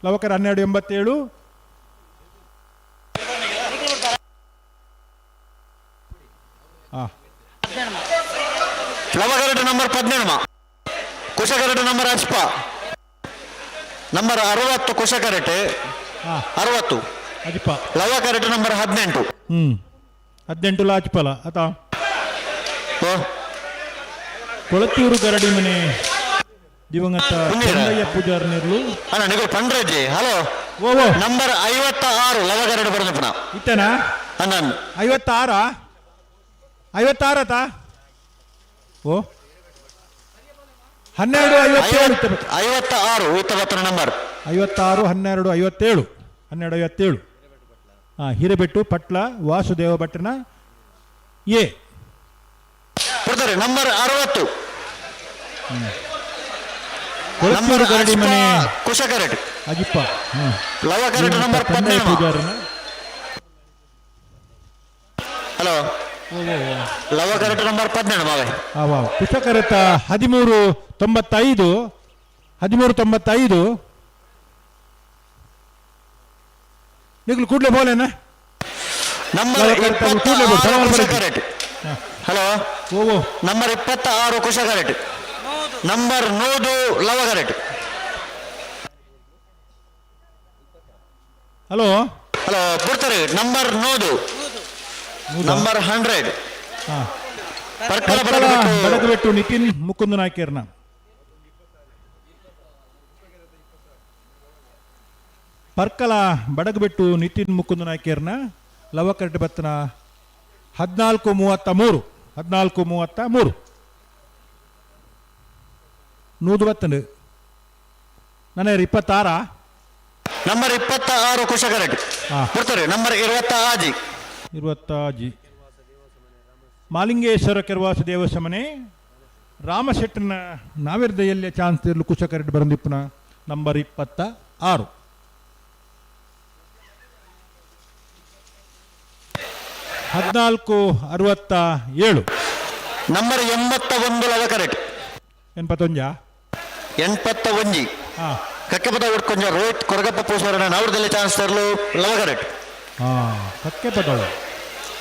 ಲವಕರ 12-87. ಲವಕರಡ್ ನಂಬರ್ 17 ಕುಶಕರಡ್ ನಂಬರ್ ಅಜ್ಪ ನಂಬರ್ 60 ಕುಶಕರಟೆ 60 ಅಜಿಪ ಲವಕರಟ್ ನಂಬರ್ 18. 18 ಲಾಜ್ಪಲ ಆತ. ಕೊಳತ್ತೂರು ಗರಡಿ ಮನೆ ದಿವಂಗತ ಚಂದಯ್ಯ ಪೂಜಾರ್ ನಿರ್ಲು. ಅಣ್ಣ ನಿಗು ಪಂಡ್ರಜ್ಜಿ ಹಲೋ. ಓ ಓ. ನಂಬರ್ 56 ಲವಕರಡ್ ಬರದ ಪುನಃ. ಇತ್ತನಾ? ಅಣ್ಣ 56 56 ಆತ. ಓ 12-57. 56 ಉತ್ತಮ ನಂಬರ್. 56 12-57 12-57. ಹಾಂ ಹಿರೇಬೆಟ್ಟು ಪಟ್ಲ ವಾಸುದೇವ ಭಟ್ಟನ ಎ. ಕೊಡ್ತಾರೆ ನಂಬರ್ 60. ಕೊಳತ್ತೂರು ಗರಡಿ ಮನೆ ಕುಶಕರಟ್ ಅಜಿಪ್ಪ. ಲವಕರಟ್ ನಂಬರ್ 17. ಪೂಜಾರನ. ಹಲೋ ಲವಕರಟ್ ನಂಬರ್ 17 ಮಾವೆ. ವಾ ಕುಶಕರತ 13-95 13-95. ನಿಗ್ಲು ಕೂಡ್ಲೆ ಬೋಲೇನ. ನಂಬರ್ 26 ಹಲೋ ಓ ನಂಬರ್ 26 ಕುಶಕರಟ್ ನಂಬರ್ 100 ಲವಕರಟ್. ಹಲೋ ಹಲೋ ಬಿಡ್ತಾರೆ ನಂಬರ್ 100 ನಂಬರ್ 100. ಪರ್ಕಳ ಬಡಗಬೆಟ್ಟು ನಿತಿನ್ ಮುಕುಂದ ನಾಯ್ಕರ್ನ. ಪರ್ಕಲ ಬಡಗಬೆಟ್ಟು ನಿತಿನ್ ಮುಕುಂದ ನಾಯ್ಕರ್ನ ಲವಕರಟ್ ಬತ್ತನ 14-33 14-33 ನೂದು ಬತ್ತಂಡು ನನ್ನ 26. ನಂಬರ್ 26 ಕುಶಕರಟ್ ಬಿಡ್ತಾರೆ ನಂಬರ್ 26. 26 ಮಾಲಿಂಗೇಶ್ವರ ಕೆರವಾಸ ದೇವಸಮನೆ ರಾಮಶೆಟ್ಟನ ನಾವಿರ್ದೆಯಲ್ಲೇ ಚಾನ್ಸ್ ಇರಲು ಕುಶಕರಟ್ ಬರಂದಿಪ್ಪನ ನಂಬರ್ 26. 14-67. ನಂಬರ್ 81 ಲವಕರಟ್. 81. 81. ಕಕ್ಕೆಪದ ಉಟ್ಕೊಂಜ ರೋಹಿತ್ ಕೊರಗಪ್ಪ ಪೂಜಾರನ ನಾವರದಲ್ಲಿ ಚಾನ್ಸ್ ತರಲು ಲವಕರಟ್. ಕಕ್ಕೆಪದವು.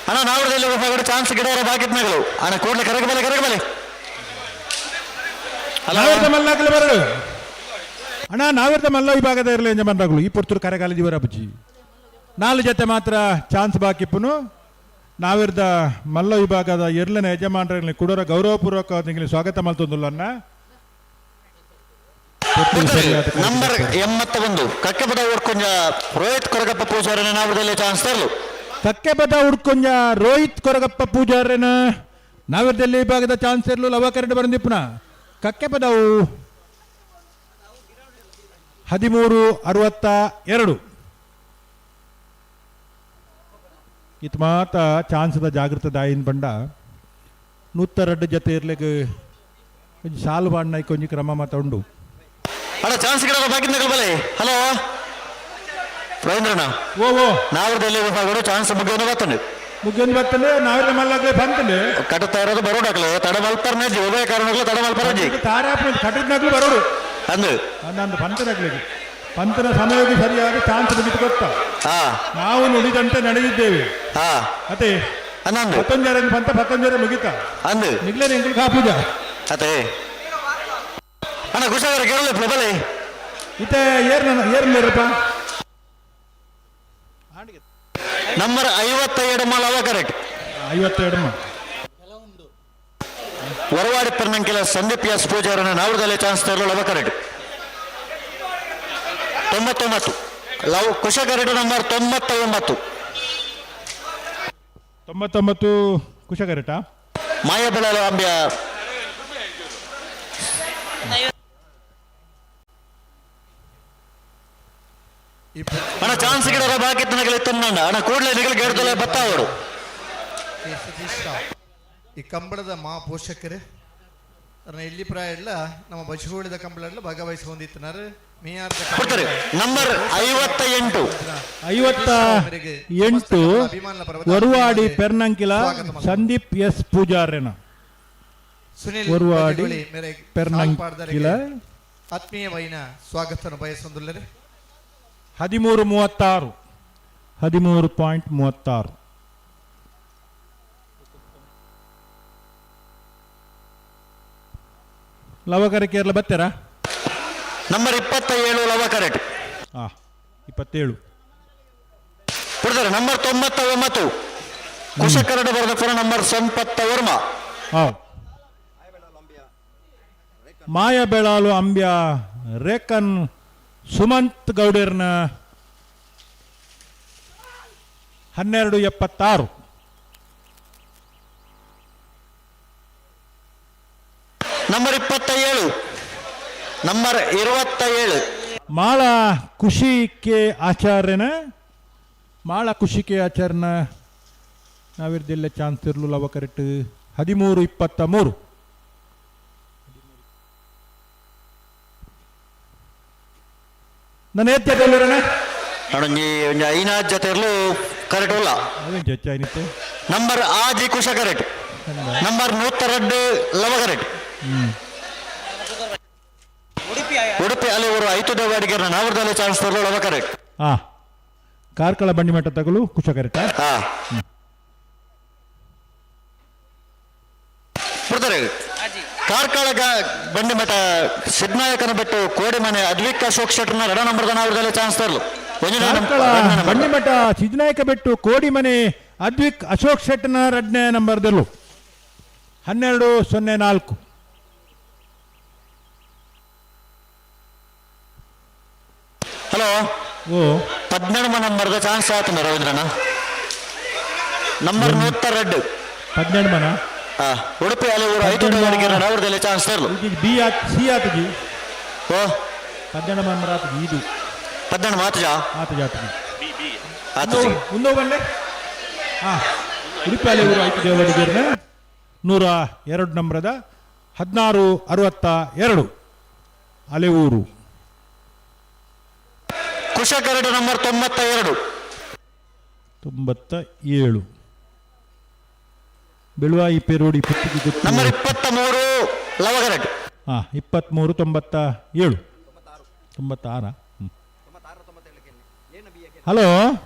ಅಣ್ಣ ನಾವರದಲ್ಲಿ ಚಾನ್ಸ್ ಗಿಡವರ ಬಾಕಿಟ್ನಗಳು ಅಣ್ಣ ಕೂಡಲೇ ಕರಗ ಬಲೆ ಕರಗ ಬಲೆ. ನಾವಿರ್ದ ಮಲ್ಲಾಗಲು ಬರಡು ಅಣ್ಣ ನಾವಿರ್ದ ಮಲ್ಲ ವಿಭಾಗದ ಇರಲಿ ಯಜಮಾನ್ರಾಗಲು ಈ ಪೊರ್ತೂರು ಕರೆಗಾಲ ದಿವರ ಬುಜ್ಜಿ 4 ಜೊತೆ ಮಾತ್ರ ಚಾನ್ಸ್ ಬಾಕಿಪ್ಪುನು ನಾವಿರ್ದ ಮಲ್ಲ ವಿಭಾಗದ ಎರ್ಲನ ಯಜಮಾನರಲ್ಲಿ ಕುಡೋರ ಗೌರವಪೂರ್ವಕ ಸ್ವಾಗತ ಮಲ್ತೊಂದುಲ್ಲನ್ನ. ನಂಬರ್ 81 ಕಕ್ಕೆಪದ ಉಡ್ಕೊಂಜ ರೋಹಿತ್ ಕೊರಗಪ್ಪ ಪೂಜಾರನ ನಾವರದಲ್ಲಿ ಚಾನ್ಸ್ ತರಲು. ಕಕ್ಕೆಪದ ಉಡ್ಕೊಂಜ ರೋಹಿತ್ ಕೊರಗಪ್ಪ ಪೂಜಾರನ ನಾವಿರ್ದಲ್ಲಿ ವಿಭಾಗದ ಚಾನ್ಸ್ ಇರಲು ಲವಕರಡು ಬರಂದಿಪ್ಪುನ ಕಕ್ಕೆಪದವು 13-62. ಇತ್ ಮಾತ ಚಾನ್ಸ್ದ ಜಾಗೃತ ದಾಯಿನ ಪಂಡ ನೂತ್ತ ರಡ್ಡ್ ಜತೆ ಇರ್ಲೆಗ್ ಒಂಜಿ ಸಾಲು ಬಾಣ್ಣೈಕ್ ಒಂಜಿ ಕ್ರಮ ಮಾತ ಉಂಡು. ಅಣ್ಣ ಚಾನ್ಸ್ ಗಿಡದ ಬಾಕಿ ನಗಲ್ ಬಲೆ. ಹಲೋ ರವೀಂದ್ರಣ್ಣ. ಓ ಓ ನಾವರದಲ್ಲಿ ವಿಭಾಗಗಳು ಚಾನ್ಸ್ ಮುಗಿಯೋನು ಬರ್ತಂಡು. ಮುಗಿಯೊಂದು ಬರ್ತಂಡೆ, ನಾವಿರ ಮಲ್ಲಾಗ್ಲೆ ಬಂತಂಡೆ. ಕಟ್ಟುತ್ತಾ ಇರೋದು ಬರೋಡಾಕ್ಲೆ ತಡ ಮಲ್ಪರ್ನೆ ಉಭಯ ಕಾರಣಗಳು ತಡ ಮಲ್ಪರಜಿ. ತಾರಾಪನ ಕಟ್ಟಿದ್ನಾಗ್ಲೂ ಬರೋಡು. ಅಂದು ಅಂದು ಪಂತನಾಗ್ಲಿಗೆ ಪಂತನ ಸಮಯಕ್ಕೆ ಸರಿಯಾದ ಚಾನ್ಸ್ ಬಿಟ್ಟು ಗೊತ್ತ. ಹಾ ನಾವು ನುಡಿದಂತೆ ನಡೆದಿದ್ದೇವೆ. ಹಾ ಅದೇ ಅನ್ನಂದು ಪತ್ತೊಂಜರ ಪಂತ ಪತ್ತೊಂಜರ ಮುಗಿತ. ಅಂದು ನಿಗ್ಲೇ ಎಂಗ್ಳು ಕಾಪುಜ. ಅದೇ ಅಣ್ಣ ಕುಶಾಗರ ಕೇರಳ ಪ್ರಬಲೆ. ಇತ್ತೆ ಏರ್ ಏರ್ಲೇರಪ್ಪ. ನಂಬರ್ 52 ಮಾಲವ ಕರೆಕ್ಟ್. 52. ಹೊರವಾಡಿ ಪರ್ನಂಕೆಲ ಸಂದೀಪ್ ಎಸ್ ಪೂಜಾರನ್ನ ನಾವರದಲ್ಲಿ ಚಾನ್ಸ್ ತರಲು ಲವ ಕರೆಕ್ಟ್. 99 ಲವ್ ಕುಶ ಕರೆಕ್ಟ್ ನಂಬರ್ 99. 99 ಕುಶ ಕರೆಕ್ಟಾ? ಮಾಯಬೆಳಲ ಅಂಬ್ಯ. ಅಣ್ಣ ಚಾನ್ಸ್ ಗಿಡದ ಬಾಕಿ ನಗಲಿ ತಿನ್ನಣ್ಣ ಅಣ್ಣ ಕೂಡಲೇ ನಿಗಲ್ ಗೇಡ್ದಲ್ಲೇ ಬತ್ತಾವರು. ಕೆ ಸತೀಶ್ ರಾವ್ ಈ ಕಂಬಳದ ಮಾ ಪೋಷಕರು ಅದನ್ನ ಎಲ್ಲಿ ಪ್ರಾಯ ಇಲ್ಲ ನಮ್ಮ ಬಜಗೋಳಿದ ಕಂಬಳ ಭಾಗವಹಿಸಿ ಹೊಂದಿತ್ತಿನಾರು ಮೇಯಾರ್ದ ಕೊಡ್ತಾರೆ ನಂಬರ್ 58. 58 ವರ್ವಾಡಿ ಪೆರ್ನಂಕಿಲ ಸಂದೀಪ್ ಎಸ್ ಪೂಜಾರ್ಯನ. ಸುನಿಲ್ ವರ್ವಾಡಿ ಬಜಗೋಳಿ ಮೇರೆ ಪೆರ್ನಂಕಿಲ ಆತ್ಮೀಯವೈನ ಸ್ವಾಗತವನ್ನು ಬಯಸೊಂದುಲ್ಲರೆ. 13:36, 13.36. ಲವಕರ ಕೇರಳ ಬತ್ತೀರಾ? Number 27 Lava correct. ಹಾ 27. ಕೊಡ್ತಾರೆ ನಂಬರ್ 99 ಕುಶ ಕರಡು ಬರೆದ ಪುರ ನಂಬರ್ ಸಂಪತ್ತ ವರ್ಮ. ಹಾ ಮಾಯ ಬೆಳಾಲು ಅಂಬ್ಯ ರೇಖನ್ ಸುಮಂತ್ ಗೌಡರ್ನ 12:76. Number 27, number 27. ಮಾಳ ಖುಷಿ ಕೆ ಆಚಾರ್ಯನ, ಮಾಳ ಖುಷಿ ಕೆ ಆಚಾರ್ಯನ ನಾವಿರ್ದಿಲ್ಲ ಚಾನ್ಸ್ ಇರ್ಲಿಲ್ಲ ಅವ ಕರೆಕ್ಟ್. 13:23. ನನ್ನ ಎತ್ತಿರಣ. ಒಂಜಿ ಒಂಜಿ ಐನಾಜ್ ಜೊತೆ ಇರ್ಲು ಕರೆಕ್ಟ್ ಉಲ್ಲ. ಅವೇನು ಹೆಚ್ಚಾಯ್ನಿತ್ತೆ. ನಂಬರ್ ಆಜಿ Kusha correct. Number 102 Lava correct. Udupi ಅಲ್ಲಿ ಅವರು ಐತು ದೇವಾಡಿಗೆ ನಾವರದಲ್ಲಿ ಚಾನ್ಸ್ ತರಲು ಲವ ಕರೆಕ್ಟ್. ಹಾ ಕಾರ್ಕಳ ಬಂಡಿಮಠ ತಗಲು ಕುಶ ಕರೆಕ್ಟಾ? ಹಾ ಬಿಡ್ತಾರೆ. ಕಾರ್ಕಳ ಬಂಡಿಮಠ ಸಿದ್ನಾಯಕನ ಬಿಟ್ಟು ಕೋಡಿಮನೆ ಅದ್ವಿಕ್ ಅಶೋಕ್ ಶೆಟ್ಟರ್ನ ಎರಡ ನಂಬರ್ದ ನಾವರದಲ್ಲಿ ಚಾನ್ಸ್ ತರಲು. ಒಂಜನೇ ಕಾರ್ಕಳ ಎರಡನೇ ನಂಬರ್. ಬಂಡಿಮಠ ಸಿದ್ನಾಯಕ ಬೆಟ್ಟು ಕೋಡಿಮನೆ ಅದ್ವಿಕ್ ಅಶೋಕ್ ಶೆಟ್ಟರ್ನ ಎರಡನೇ ನಂಬರ್ದಲ್ಲೂ 12:04. ಹಲೋ. ಓ 18 ನಂಬರ್ದ ಚಾನ್ಸ್ ಆತನ ರವೀಂದ್ರನ ನಂಬರ್ 102. 18 ಮನ. ಹಾ ಉಡುಪಿ ಅಲ್ಲಿ ಊರು ಐದು ದೇವಾಡಿಗೆ ನಾವರದಲ್ಲಿ ಚಾನ್ಸ್ ತರಲು. ಬಿ ಆತ್ ಸಿ ಆತಜಿ. ಓ 18 ನಂಬರ್ ಆತಜಿ ಇದು. 18 ಮಾತಜ. ಆತಜಿ ಆತಜಿ. ಆತಜಿ. ಮುಂದೆ ಬನ್ನೆ. ಹಾ ಉಡುಪಿ ಅಲ್ಲಿ ಊರು ಐತು ದೇವಡಿಗೆರ್ನ 102 ನಂಬರದ 16:62 ಅಲೆಊರು. ಕುಶ ಕರಡು ನಂಬರ್ 92. 97 ಬೆಳುವಾಯಿ ಪೇರೋಡಿ ಪುತ್ತಿಗೆ ಗುತ್ತು. ನಂಬರ್ 23 ಲವಗರಡ್. ಹಾ 23 97 96. ಹಲೋ.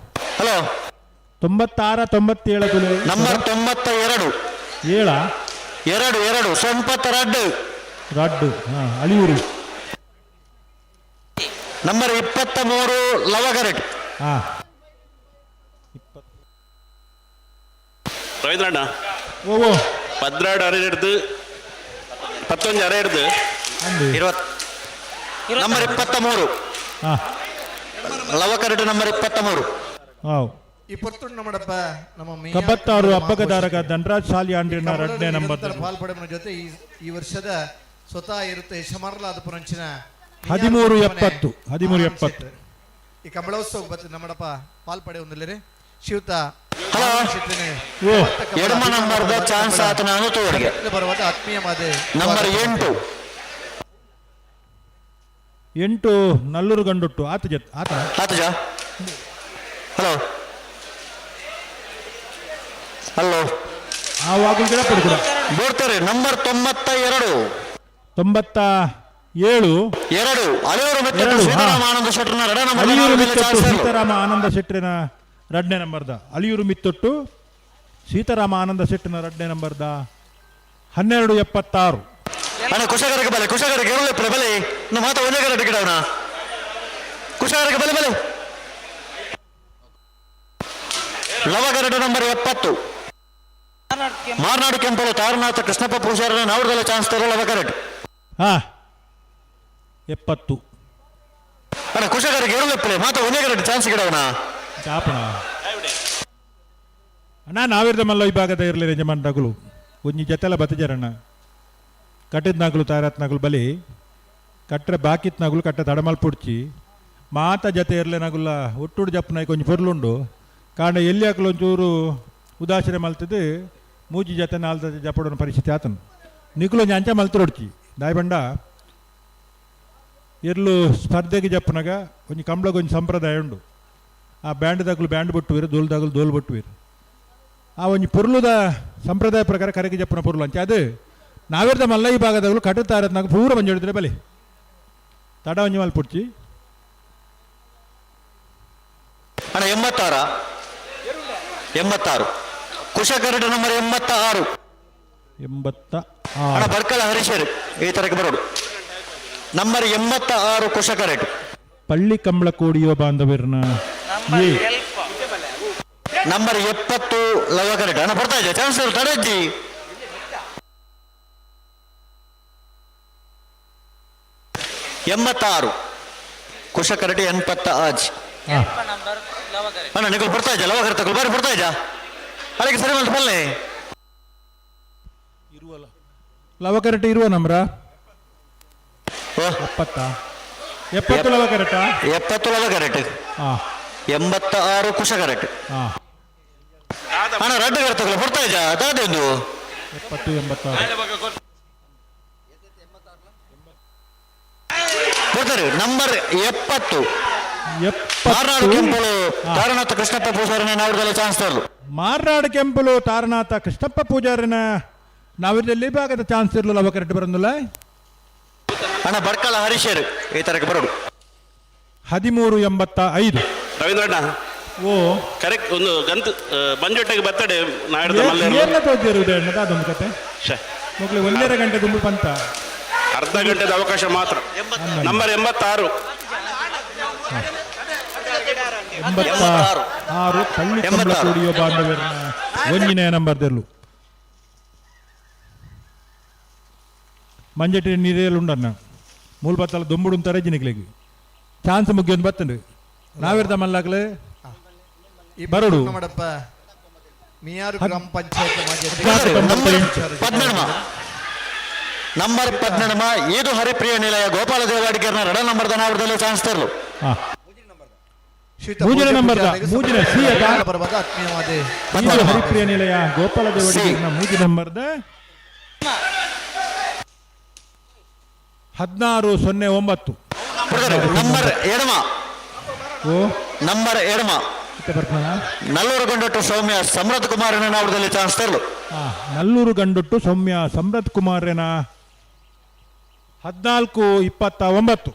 ಹಲೋ. 96 97. ನಂಬರ್ 92. ಏಳ ಎರಡು ಎರಡು ಸಂಪತ್ ರಡ್ಡು. ರಡ್ಡು. ಹಾ ಅಳಿಯೂರು. ನಂಬರ್ 23 ಲವಗರಡ್. ಹಾ ರವೀಂದ್ರಣ್ಣ. ಓ ಓ 12 ಅರೆ ಹಿಡ್ದು ಪತ್ತೊಂಜಿ ಅರೆ ಹಿಡ್ದು. ಅಂದು ಇರುವತ್ ನಂಬರ್ 23. ಹಾ ಲವಕರಡು ನಂಬರ್ 23. ಹಾವ್ ಈ ಪೊರ್ತುಡು ನಮ್ಮಡಪ್ಪ ನಮ್ಮ ಮೇಯರ್ ಕಬ್ಬತ್ತಾರು ನಮ್ಮ ಹಬ್ಬಗದಾರಗ ಪೋಷಕರು. ಧನರಾಜ್ ಸಾಲಿಯಾಂಡ್ರಿನ ಈ ಎರಡನೇ ಕಂಬಳದ ನಂಬರ್. ನಿರಂತರ ಪಾಲ್ಪಡೆಯ ಜೊತೆ ಈ ಈ ವರ್ಷದ ಸ್ವತಃ ಇರುತ್ತೆ ಯಶಮಾರಲಾದ ಪುರಂಚಿನ 13:70, 13:70. ಈ ಕಂಬಳೋತ್ಸವ ಬತ್ತ ನಮ್ಮಡಪ್ಪ ಪಾಲ್ಪಡೆ ಹೊಂದಲಿರಿ ಶಿವತ. ಹಲೋ. ಓ. ಎಡಮ ನಂಬರ್ದ ಚಾನ್ಸ್ ಆತನ ತೋರಿಗೆ. ಬರುವಾಗ ಆತ್ಮೀಯ ಮಾದೆ. ನಂಬರ್ 8. 8 ನಲ್ಲೂರು ಗಂಡೊಟ್ಟು ಆತ ಜತ್ ಆತ. ಆತಜ. Hello hello. ಆ ವಾಗುಲ್ ಗಿಡ ಪಡ್ಕುಡ. ಬರ್ತಾರೆ ನಂಬರ್ 92. 97. 2 ಅಳಿಯೂರು ಮೆತ್ತಟ್ಟು ಎರಡು, ಹಾ. ಸೀತಾರಾಮ ಆನಂದ ಶೆಟ್ಟರ್ನ ರಡ ನಂಬರ್ ಅಳಿಯೂರು ನಾಲ್ಕರಲ್ಲಿ ಮಿತ್ತೊಟ್ಟು ಚಾನ್ಸ್ ಇರಲು. ಸೀತಾರಾಮ ಆನಂದ ಶೆಟ್ಟರಿನ ರಡ್ನೇ ನಂಬರ್ದ. ಅಳಿಯೂರು ಮಿತ್ತೊಟ್ಟು ಸೀತಾರಾಮ ಆನಂದ ಶೆಟ್ಟರಿನ ರಡ್ನೇ ನಂಬರ್ದ 12:76. ಅಣ್ಣ ಕುಶಗರಕ್ಕೆ ಬಲೆ, ಕುಶಗರಕ್ಕೆ ಇರಲಿಪ್ಪಲೆ ಬಲೆ. ನಮ್ಮ ಮಾತ ಒಂದೇ ಕಡೆ ಟಿಕೆಟ್ ಅವನ. ಕುಶಗರಕ್ಕೆ ಬಲೆ ಬಲೆ. ಲವಗರಡು ನಂಬರ್ 70. ಮಾರ್ನಾಡು ಕೆಂಪಲು ತಾರನಾಥ ಕೃಷ್ಣಪ್ಪ ಪೂಜಾರನ ನಾವಡದಲ್ಲ ಚಾನ್ಸ್ ತರೋ ಲವಗರಡು. ಹಾ 70. ಅಣ್ಣ ಕುಶಗರಕ್ಕೆ ಇರಲಿಪ್ಪಲೆ ಮಾತ ಒಂದೇ ಕಡೆ ಚಾನ್ಸ್ ಗಿಡವನ. ಚಾಪಣ ಅಣ್ಣ ನಾವಿರ್ದ ಮಲ್ಲ ವಿಭಾಗದ ಇರಲಿ ಯಜಮಾನ್ ನಗುಲು ಒಂಜಿ ಜತೆಲ ಬತ್ತಜರಣ್ಣ ಕಟ್ಟಿದ ನಗುಲು ತಾರತ್ ನಗುಲು ಬಲಿ ಕಟ್ಟರೆ ಬಾಕಿತ್ ನಗುಲು ಕಟ್ಟ ತಡಮಲ್ ಪುಡ್ಚಿ ಮಾತ ಜತೆ ಇರಲಿ ನಗುಲ ಒಟ್ಟುಡು ಜಪ್ಪನ ಕೊಂಚ ಪೊರ್ಲುಂಡು ಕಾಂಡ ಎಲ್ಲಿ ಹಾಕಲು ಒಂಚೂರು ಉದಾಸೀನ ಮಲ್ತದ್ದು ಮೂಜಿ ಜತೆ ನಾಲ್ ಜತೆ ಜಪ್ಪಡೋನ ಪರಿಸ್ಥಿತಿ ಆತನು ನಿಕುಲು ಒಂಜಿ ಅಂಚ ಮಲ್ತರೊಡ್ಚಿ ದಾಯಬಂಡ ಎರ್ಲು ಸ್ಪರ್ಧೆಗೆ ಜಪ್ಪನಾಗ ಒಂಜಿ ಕಂಬ್ಳಗ್ ಒಂಜಿ ಸಂಪ್ರದಾಯ ಉಂಡು. ಆ ಬ್ಯಾಂಡ್ ದಾಗಲು ಬ್ಯಾಂಡ್ ಬೊಟ್ಟುವೀರು, ದೋಲ್ ದಾಗಲು ದೋಲ್ ಬೊಟ್ಟುವೀರು. ಆ ಒಂಜಿ ಪೊರ್ಲುದ ಸಂಪ್ರದಾಯ ಪ್ರಕಾರ ಕರೆಗೆ ಜಪ್ಪನ ಪೊರ್ಲು ಅಂಚೆ ಅದು ನಾವಿರ್ದ ಮಲ್ಲ ಈ ಭಾಗದಾಗಲು ಕಟ್ಟುತ್ತಾ ಪೂರ ಮಂಜು ಹಿಡಿದ್ರೆ ಬಲಿ ತಡ ಒಂಜಿ ಮಲ್ ಪುಡ್ಚಿ. ಅಣ್ಣ 86 86 ಕುಶಗರಡು ನಂಬರ್ 86. 86. ಅಣ್ಣ ಬರ್ಕಳ ಹರೀಶರು ಈ ತರಕ್ಕೆ ಬರೋಡು ನಂಬರ್ 86 ಕುಶಕರೆಟ್. ಪಳ್ಳಿ ಕಂಬಳ ಕೋಡಿಯುವ ಬಾಂಧವ್ಯರನ್ನ ನಂಬರ್ ಏ. ಎಲ್ಪ. ನಂಬರ್ 70 ಲವಕರೆಟ್. ಅಣ್ಣ ಬರ್ತಾ ಇದೆ ಚಾನ್ಸ್ ತಡೆಜ್ಜಿ. 86 ಕುಶಕರಟಿ 86. ಎಲ್ಪ ನಂಬರ್ ಲವಗರೆ. ಅಣ್ಣ ನಿಕಲ್ ಬರ್ತಾ ಇದ್ದ ಲವಕರ ತಗೊಳ್ ಬಾರಿ ಬರ್ತಾ ಇದ್ದ ಅದಕ್ಕೆ ಸರಿ ಬಂತು ಬಲ್ಲೆ. ಲವಕರಟ ಇರುವ ನಮ್ರ. ಓ. 70 70 ಲವಕರಟ. 70 ಲವಕರೆಟ್. ಹಾ. 86 ಕುಶಕರೆಟ್. ಹಾ. ಅಣ್ಣ ರಡ್ಡು ತಗೊಳ್ಳಿ ಬರ್ತಾ ಇದ್ದ ದಾದೊಂದು. 70 86. ಬರ್ತಾರೆ ನಂಬರ್ 70 ಮಾರ್ನಾಡು 70 ಕೆಂಪಲು ತಾರನಾಥ ಕೃಷ್ಣಪ್ಪ ಪೂಜಾರಿನ ನಾವಡದಲ್ಲಿ ಚಾನ್ಸ್ ತರಲು. ಮಾರ್ನಾಡು ಕೆಂಪಲು ತಾರನಾಥ ಕೃಷ್ಣಪ್ಪ ಪೂಜಾರಿನ ನಾವಿಲ್ಲಿ ಭಾಗದ ಚಾನ್ಸ್ ಇರಲಿಲ್ಲ ಲವಕರಟ್ ಬರಂದಿಲ್ಲ. ಅಣ್ಣ ಬಡ್ಕಳ ಹರೀಶರು ಈ ತರಕ್ಕೆ ಬರೋಡು. 13:85. ರವೀಂದ್ರಣ್ಣ. ಓ. ಕರೆಕ್ಟ್ ಒಂದು ಗಂತ ಬಂಜೊಟ್ಟೆಗೆ ಬರ್ತಡೆ ನಾಡ್ದ ಮಲ್ಲೇರು. ಏನ ತೋಜಿರುವುದು ಅದೊಂದು ಕತೆ. ಶ್ಯೆ. ಮಕ್ಕಳು 1.5 ಗಂಟೆ ದುಂಬು ಪಂತ. ಅರ್ಧ ಗಂಟೆದ ಅವಕಾಶ ಮಾತ್ರ. ನಂಬರ್ 86. 86 ಪಳ್ಳಿ ಕಂಬಳ 86. ಕೂಡಿಯೋ ಬಾಂಧವ್ಯರನ್ನ ಒಂಜಿನೇ ನಂಬರ್ ದೆರ್ಲು ಮಂಜಟಿ ನೀರೇಲು ಉಂಡನ್ನ ಮೂಲ ಬತ್ತಲ ದೊಂಬುಡು ಅಂತಾರೆ ಜಿನಿಕ್ಲಿಗೆ ಚಾನ್ಸ್ ಮುಗಿಯೊಂದು ಬತ್ತಂಡು ನಾವಿರ್ದ ಮಲ್ಲಾಗ್ಲೆ ಈ ಬರಡು. ಮಾಡಪ್ಪ ಮಿಯಾರು ಗ್ರಾಮ ಪಂಚಾಯತ್ ಮಾಜಿ ಹದಿನಾಲ್ಕು ಅಧ್ಯಕ್ಷ ತೊಂಬತ್ತೆಂಟು. ಪದ್ಮನಾಭ ನಂಬರ್ 18 ಇದು ಹರಿಪ್ರಿಯ ನಿಲಯ ಗೋಪಾಲ ದೇವಾಡಿಗರ್ನ ರಡ ನಂಬರ್ ನಾವಡದಲ್ಲಿ ಚಾನ್ಸ್ ತರಲು. ಹಾ. ಶ್ರೀಯುತ ಮೂಜಿನ ಪೂಜ್ಯ ನಂಬರ್ದ, ಪೂಜಾರಿಗೆ ಮೂಜಿನ ಸಿ ಅದ? ಬರವಾದ ಆತ್ಮೀಯವಾದ ಇದು ಹರಿಪ್ರಿಯ ನಿಲಯ ಗೋಪಾಲ ದೇವಾಡಿಗರ್ನ ಮೂಜಿ ನಂಬರ್ದ 16:09. ನಂಬರ್ ಎಡಮ. ಓ. ನಂಬರ್ ಎಡಮ. ಇತ್ತೆ ಬರ್ಪುನ. ನಲ್ಲೂರು ಗಂಡೊಟ್ಟು ಸೌಮ್ಯ ಸಮೃದ್ಧ ಕುಮಾರನ ನಾವಡದಲ್ಲಿ ಚಾನ್ಸ್ ತರಲು. ಆ, ನಲ್ಲೂರು ಗಂಡೊಟ್ಟು ಸೌಮ್ಯ ಸಮೃದ್ಧ ಕುಮಾರನ 14:29.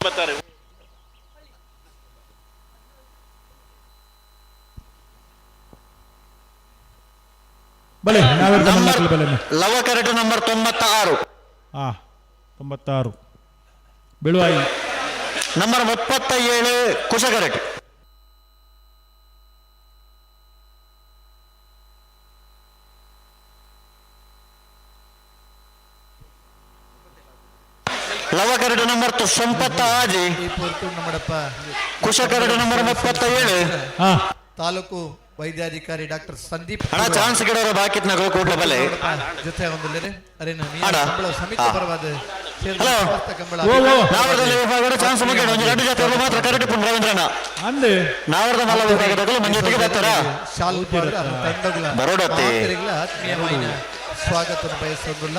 86. ಬಲೆ ನಾವಿರ್ದ ನಂಬರ್ ಮಲ್ಲಾಕ್ಲೆ ಬಲೆ. ಲವಕರೆಟು ನಂಬರ್ 96. ಆ 96 ಬೆಳುವಾಯಿ. ನಂಬರ್ 37 ಕುಶಕರೆಟ್. ಲವಕರಡು ನಂಬರ್ 96. ಈ ಪೊರ್ತು ನಮ್ಮಡಪ್ಪ ಕುಶಕರಡು ನಂಬರ್ 37. ಹಾ. ತಾಲೂಕು ವೈದ್ಯಾಧಿಕಾರಿ ಡಾಕ್ಟರ್ ಸಂದೀಪ್ ಅಣ್ಣ ಚಾನ್ಸ್ ಗಿಡವರ ಬಾಕಿತ್ ನಗರ ಕೂಡ್ಲ ಬಲೆ. ಜೊತೆ ಒಂದುಲ್ಲೇನೆ ಅರೇನ ಅಣ್ಣ. ಕಂಬಳ ಸಮಿತಿ ಹಾ. ಪರವಾದ ಸೇರಿದ ಹಲೋ. ಸಮಸ್ತ ಕಂಬಳ ಓ, ಓ. ನಾವಡದಲ್ಲಿ ವಿಭಾಗದ ಚಾನ್ಸ್ ಮುಗಿಯೋಣ ಒಂದು ಎರಡು ಜಾತಿ ಮಾತ್ರ ಕರೆಕ್ಟ್ ಪುನ್ ರವೀಂದ್ರಣ್ಣ. ಅಂದೆ ನಾವರ್ದ ಮಲ್ಲ ವಿಭಾಗದಗಳು ಮಂಜೊಟ್ಟಿಗೆ ಬರ್ತಾರ ಶಾಲ್ ಪಾಡ್ದ್ ಅರ್ನ ತಂಡಗಳ ಬರೋಡತ್ತೆ. ಮಾತೆರೆಗ್ಲ ಆತ್ಮೀಯವಾಯಿನ ಸ್ವಾಗತ ಬಯಸೋದಿಲ್ಲ.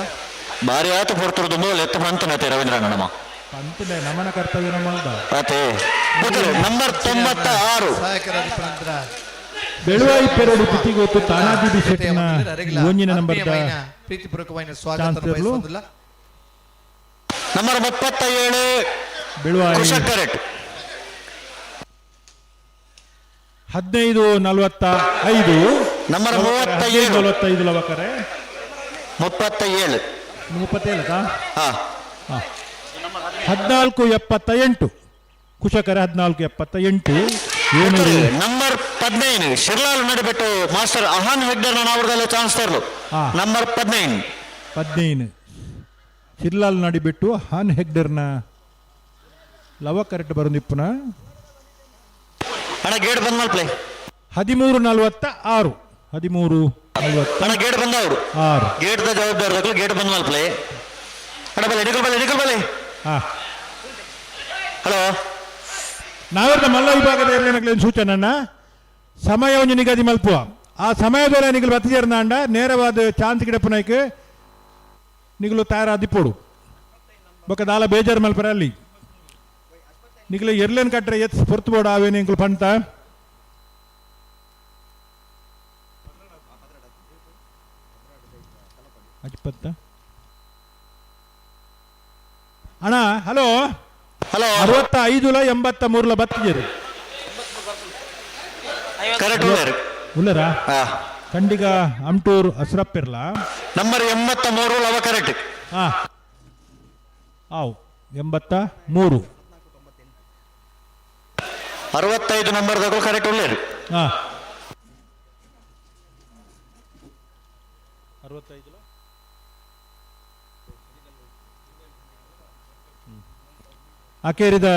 ಬಾರಿ ಆತ ಪೊರ್ತುರ್ದು ಮೂಲ ಎತ್ತ ಬಂತನತೆ ರವೀಂದ್ರ ನಮ್ಮ ಪಂತನೆ ನಮನ ಕರ್ತವ್ಯ ನಮ್ಮಲ್ದ. ಆತೆ ನಂಬರ್ 96. ಸಹಾಯಕರಾದ ಬೆಳುವಾಯಿ ಪೆರಡು ತಿಥಿಗೋತು ತಾನಾಜಿ ಬಿ ಶೆಟ್ಟಿನ ಒಂಜಿನ ನಂಬರ್ ಪ್ರೀತಿಪೂರ್ವಕವಾಯಿನ ಸ್ವಾಗತ ಚಾನ್ಸಲರ್ಲು. ಬಯಸೋದಿಲ್ಲ. ನಂಬರ್ 37 ಬೆಳುವಾಯಿ ಕುಶಕ್ ಕರೆಕ್ಟ್. 15:45. ನಂಬರ್ 37. 45 ಲವಕರೆ. 37. 37. ಹಾ. 14:78 ಕುಶಕರ 14:78 700. ನಂಬರ್ 15 ಶಿರ್ಲಾಲ್ ನಡಿಬಿಟ್ಟು ಮಾಸ್ಟರ್ ಅಹಾನ್ ಹೆಗ್ಡರ್ ನಾವರ್ದಲ್ಲ ಚಾನ್ಸ್ ತರಲು. ಹಾ. ನಂಬರ್ 15. 15 ಶಿರ್ಲಾಲ್ ನಡಿಬಿಟ್ಟು ಹಾನ್ ಹೆಗ್ಡರ್ನ ಲವ ಕರೆಕ್ಟ್ ಬರೋದಿಪ್ಪುನ. ಅಣ್ಣ ಗೇಟ್ ಬಂದ್ ಮಲ್ಪ್ಲೆ. 13:46. 13:46. ಅಣ್ಣ ಗೇಟ್ ಬಂದವರು ಗೇಟ್ the ಜವಾಬ್ದಾರಿ ಗೇಟ್ ಬಂದ್ ಮಲ್ಪ್ಲೆ. ಅಣ್ಣ ಬಲೆ ನಿಕಲ್ ಬಲೆ ನಿಕಲ್ ಬಲೆ. ಹಾ. ಹಲೋ. ನಾವೆಲ್ಲ ಮಲ್ಲ ವಿಭಾಗದ ಏರ್ಲೇನಗ್ಲೇನು ಸೂಚನೆ ಸಮಯ ಒಂಜಿ ನಿಗದಿ ಮಲ್ಪುವ ಆ ಸಮಯದೊಳೆ ನಿಗಲು ಬತ್ತಿಜೇರ್ನಾಂಡ ನೇರವಾದ ಚಾನ್ಸ್ ಗಿಡಪುನೈಕ್ ನಿಗಲು ತಯಾರಾದಿಪ್ಪೋಡು ಬೊಕ್ಕ ದಾಲ ಬೇಜಾರು ಮಲ್ಪರ ಅಲ್ಲಿ ನಿಗಲು ಎರ್ಲೇನ್ ಕಟ್ರೆ ಎತ್ ಪೊರ್ತು ಬೋಡು ಆವೇನು ಇಂಕುಲು ಪಂತ ಅಜ್ಪತ್ತ ಅಣ್ಣ ಹಲೋ. ಹಲೋ. 65ಲ 83ಲ ಬತ್ತಿಜೇರು. ಕರೆಕ್ಟ್ ಉಳ್ಳೇರು. ಉಲ್ಲರಾ? ಹಾ. ಖಂಡಿಗ ಅಮ್ಟೂರ್ ಅಸ್ರಪ್ಪಿರ್ಲ. Number 83 Lava correct. ಹಾ ಆವ್ 83. 65 ನಂಬರ್ ದಗಳು ಕರೆಕ್ಟ್ ಉಳ್ಳೇರು. ಹಾ 65. ಅಕೇರಿದ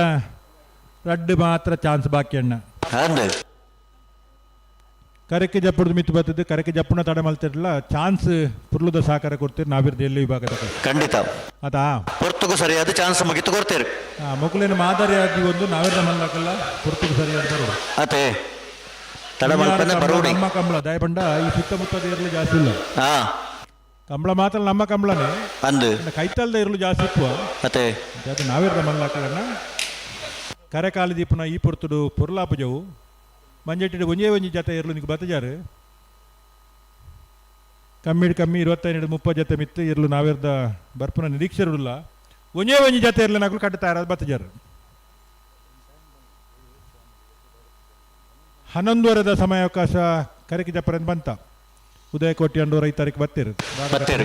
ರಡ್ಡು ಮಾತ್ರ ಚಾನ್ಸ್ ಬಾಕಿ ಅಣ್ಣ. ಅಂದೆ. ಕರೆಕ್ಕೆ ಜಪ್ಪುಡ್ದು ಮಿತ್ತು ಬರ್ತದೆ ಕರೆಕ್ಕೆ ಜಪ್ಪುನ ತಡೆ ಮಲ್ತಿರಲ್ಲ ಚಾನ್ಸ್ ಪುರ್ಲುದ ಸಹಕಾರ ಕೊಡ್ತೀರಿ ನಾವಿರ್ದು ಎಲ್ಲಿ ವಿಭಾಗದ ಖಂಡಿತ. ಆತಾ. ಪೊರ್ತುಗು ಸರಿಯಾದ ಚಾನ್ಸ್ ಮುಗಿತು ಕೊಡ್ತೀರಿ. ಮೊಕುಲಿನ ಮಾದರಿ ಆಗಿ ಒಂದು ನಾವಿರ್ದ ಮಲ್ಲಕಲ್ಲ ಪುರ್ತುಗು ಸರಿಯಾದ ಬರುವ. ಅತೆ ತಡ ಮಲ್ಪಂದೆ ಬರೋಡಿ. ನಮ್ಮ ಕಂಬಳ ದಯಪಂಡ ಈ ಸುತ್ತಮುತ್ತದ ಇರಲು ಜಾಸ್ತಿ ಇಲ್ಲ. ಹಾ. ಕಂಬಳ ಮಾತ್ರ ನಮ್ಮ ಕಂಬಳನೇ. ಅಂದು. ಕೈತಲ್ದ ಇರಲು ಜಾಸ್ತಿ ಇಪ್ಪು. ಅತೆ. ಅದು ನಾವಿರ್ದ ಮಲ್ಲಕಲನ್ನ ಕರೆಕಾಲಿ ದೀಪನ ಈ ಪೊರ್ತುಡು ಪೊರ್ಲಾಪುಜವು ಮಂಜೆಟ್ಟಿಡು ಒಂಜೇ ಒಂಜಿ ಜತೆ ಇರಲು ನಿಂಗೆ ಬತ್ತಜಾರು ಕಮ್ಮಿಡ್ ಕಮ್ಮಿ 25 30 ಜತೆ ಮಿತ್ತು ಇರಲು ನಾವಿರ್ದ ಬರ್ಪುನ ನಿರೀಕ್ಷೆರುಲ್ಲ ಒಂಜೇ ಒಂಜಿ ಜತೆ ಇರಲು ನಾಕಲು ಕಟ್ಟುತ್ತಾರೆ ಬತ್ತಜಾರು 11:30 ಸಮಯಾವಕಾಶ ಕರೆಕಿ ಜಪ್ಪರನ್ ಬಂತ ಉದಯಕೋಟಿ ಅಂಡೂರ 5 ತಾರೀಕು ಬತ್ತೀರು. ಬತ್ತೀರು.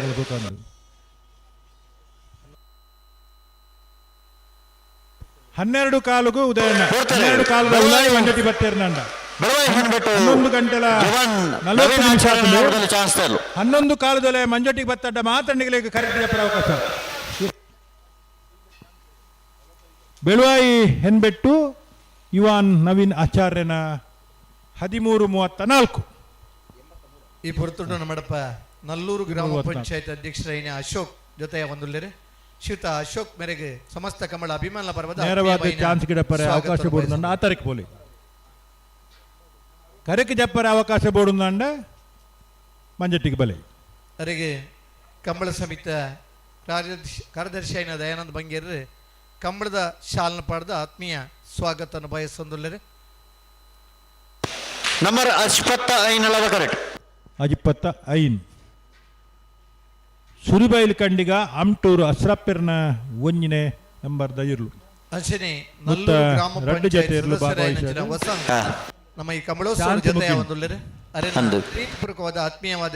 12 ಕಾಲುಗೂ ಉದಯಣ್ಣ ಬರ್ತಾರೆ. 12 ಕಾಲದ ಉದಯ ಮಂಜಟಿ ಬತ್ತೀರು ನಂಡ. ಬೆಳವಾಯಿ ಹಣ್ಬಿಟ್ಟು 11 ಗಂಟೆಲ ಜವಾನ್ 40 ನವೀನ್ ನಿಮಿಷ ಆಚಾರ್ಯ ಆತಂಡು. ಅವರಲ್ಲಿ ಚಾನ್ಸ್ ತರಲು. 11 ಕಾಲದಲ್ಲೇ ಮಂಜೊಟ್ಟಿಗೆ ಬತ್ತಡ್ಡ ಮಾತಂಡಿಗಳಿಗೆ ಕರೆಕ್ಟ್ ಜಪ್ಪರ ಅವಕಾಶ. ಬೆಳುವಾಯಿ ಹೆನ್ಬೆಟ್ಟು ಯುವಾನ್ ನವೀನ್ ಆಚಾರ್ಯನ 13:34. ಈ ಪೊರ್ತುಡು ನಮ್ಮಡಪ್ಪ ನಲ್ಲೂರು ಗ್ರಾಮ 34. ಪಂಚಾಯತ್ ಅಧ್ಯಕ್ಷರೈನ ಅಶೋಕ್ ಜೊತೆ ಒಂದುಲ್ಲೇರೆ ಶ್ರೀಯುತ ಅಶೋಕ್ ಮೇರೆಗೆ ಸಮಸ್ತ ಕಮಲ ಅಭಿಮಾನ ಪರ್ವದ ನೇರವಾದ ಆತ್ಮೀಯವಾಯಿನ ಚಾನ್ಸ್ ಗಿಡಪ್ಪರೆ ಸ್ವಾಗತ ಅವಕಾಶ ಬೋರ್ಡು ಬಯಸುತ್ತೇನೆ. ಆ ತಾರೀಕು ಪೋಲಿ ಕರೆಕ್ ಜಪ್ಪರೆ ಅವಕಾಶ ಬೋರ್ಡು ಮಂಜಟ್ಟಿಗೆ ಬಲೆ. ಅವರಿಗೆ ಕಂಬಳ ಸಮಿತ ಕಾರ್ಯದರ್ಶಿ అయిన ದಯಾನಂದ ಬಂಗೇರ್ ಕಂಬಳದ ಶಾಲನ ಪಾಡ್ದ ಆತ್ಮೀಯ ಸ್ವಾಗತವನ್ನು ಬಯಸೊಂದುಲ್ಲೇರೆ. ನಂಬರ್ 25 ಲವ ಕರೆಕ್ಟ್. 25 ಸುರಿಬೈಲ್ ಕಂಡಿಗ ಅಮ್ಟೂರು ಅಸ್ರಪ್ಪೆರ್ನ ಒಂಜಿನೆ ನಂಬರ್ ಇರ್ಲು. ಅಂಚನೆ ಮುತ್ತ ನಲ್ಲೂರು ಗ್ರಾಮ ರಡ್ಡು ಪಂಚಾಯತ್ ಜೊತೆ ಇರ್ಲು ಸದಸ್ಯರಾಯಿನ ಭಾಗವಹಿಸ್ಯಾರು. ವಸಂತ್ ಹಾ. ನಮ್ಮ ಈ ಕಮಲೋತ್ಸವ ಶಾಂತಿ ಜೊತೆ ಮುಗಿನ್. ಒಂದುಲ್ಲೇರೆ ಅರೆ ಅಂದು. ಪ್ರೀತಿಪೂರ್ವಕವಾದ ಆತ್ಮೀಯವಾದ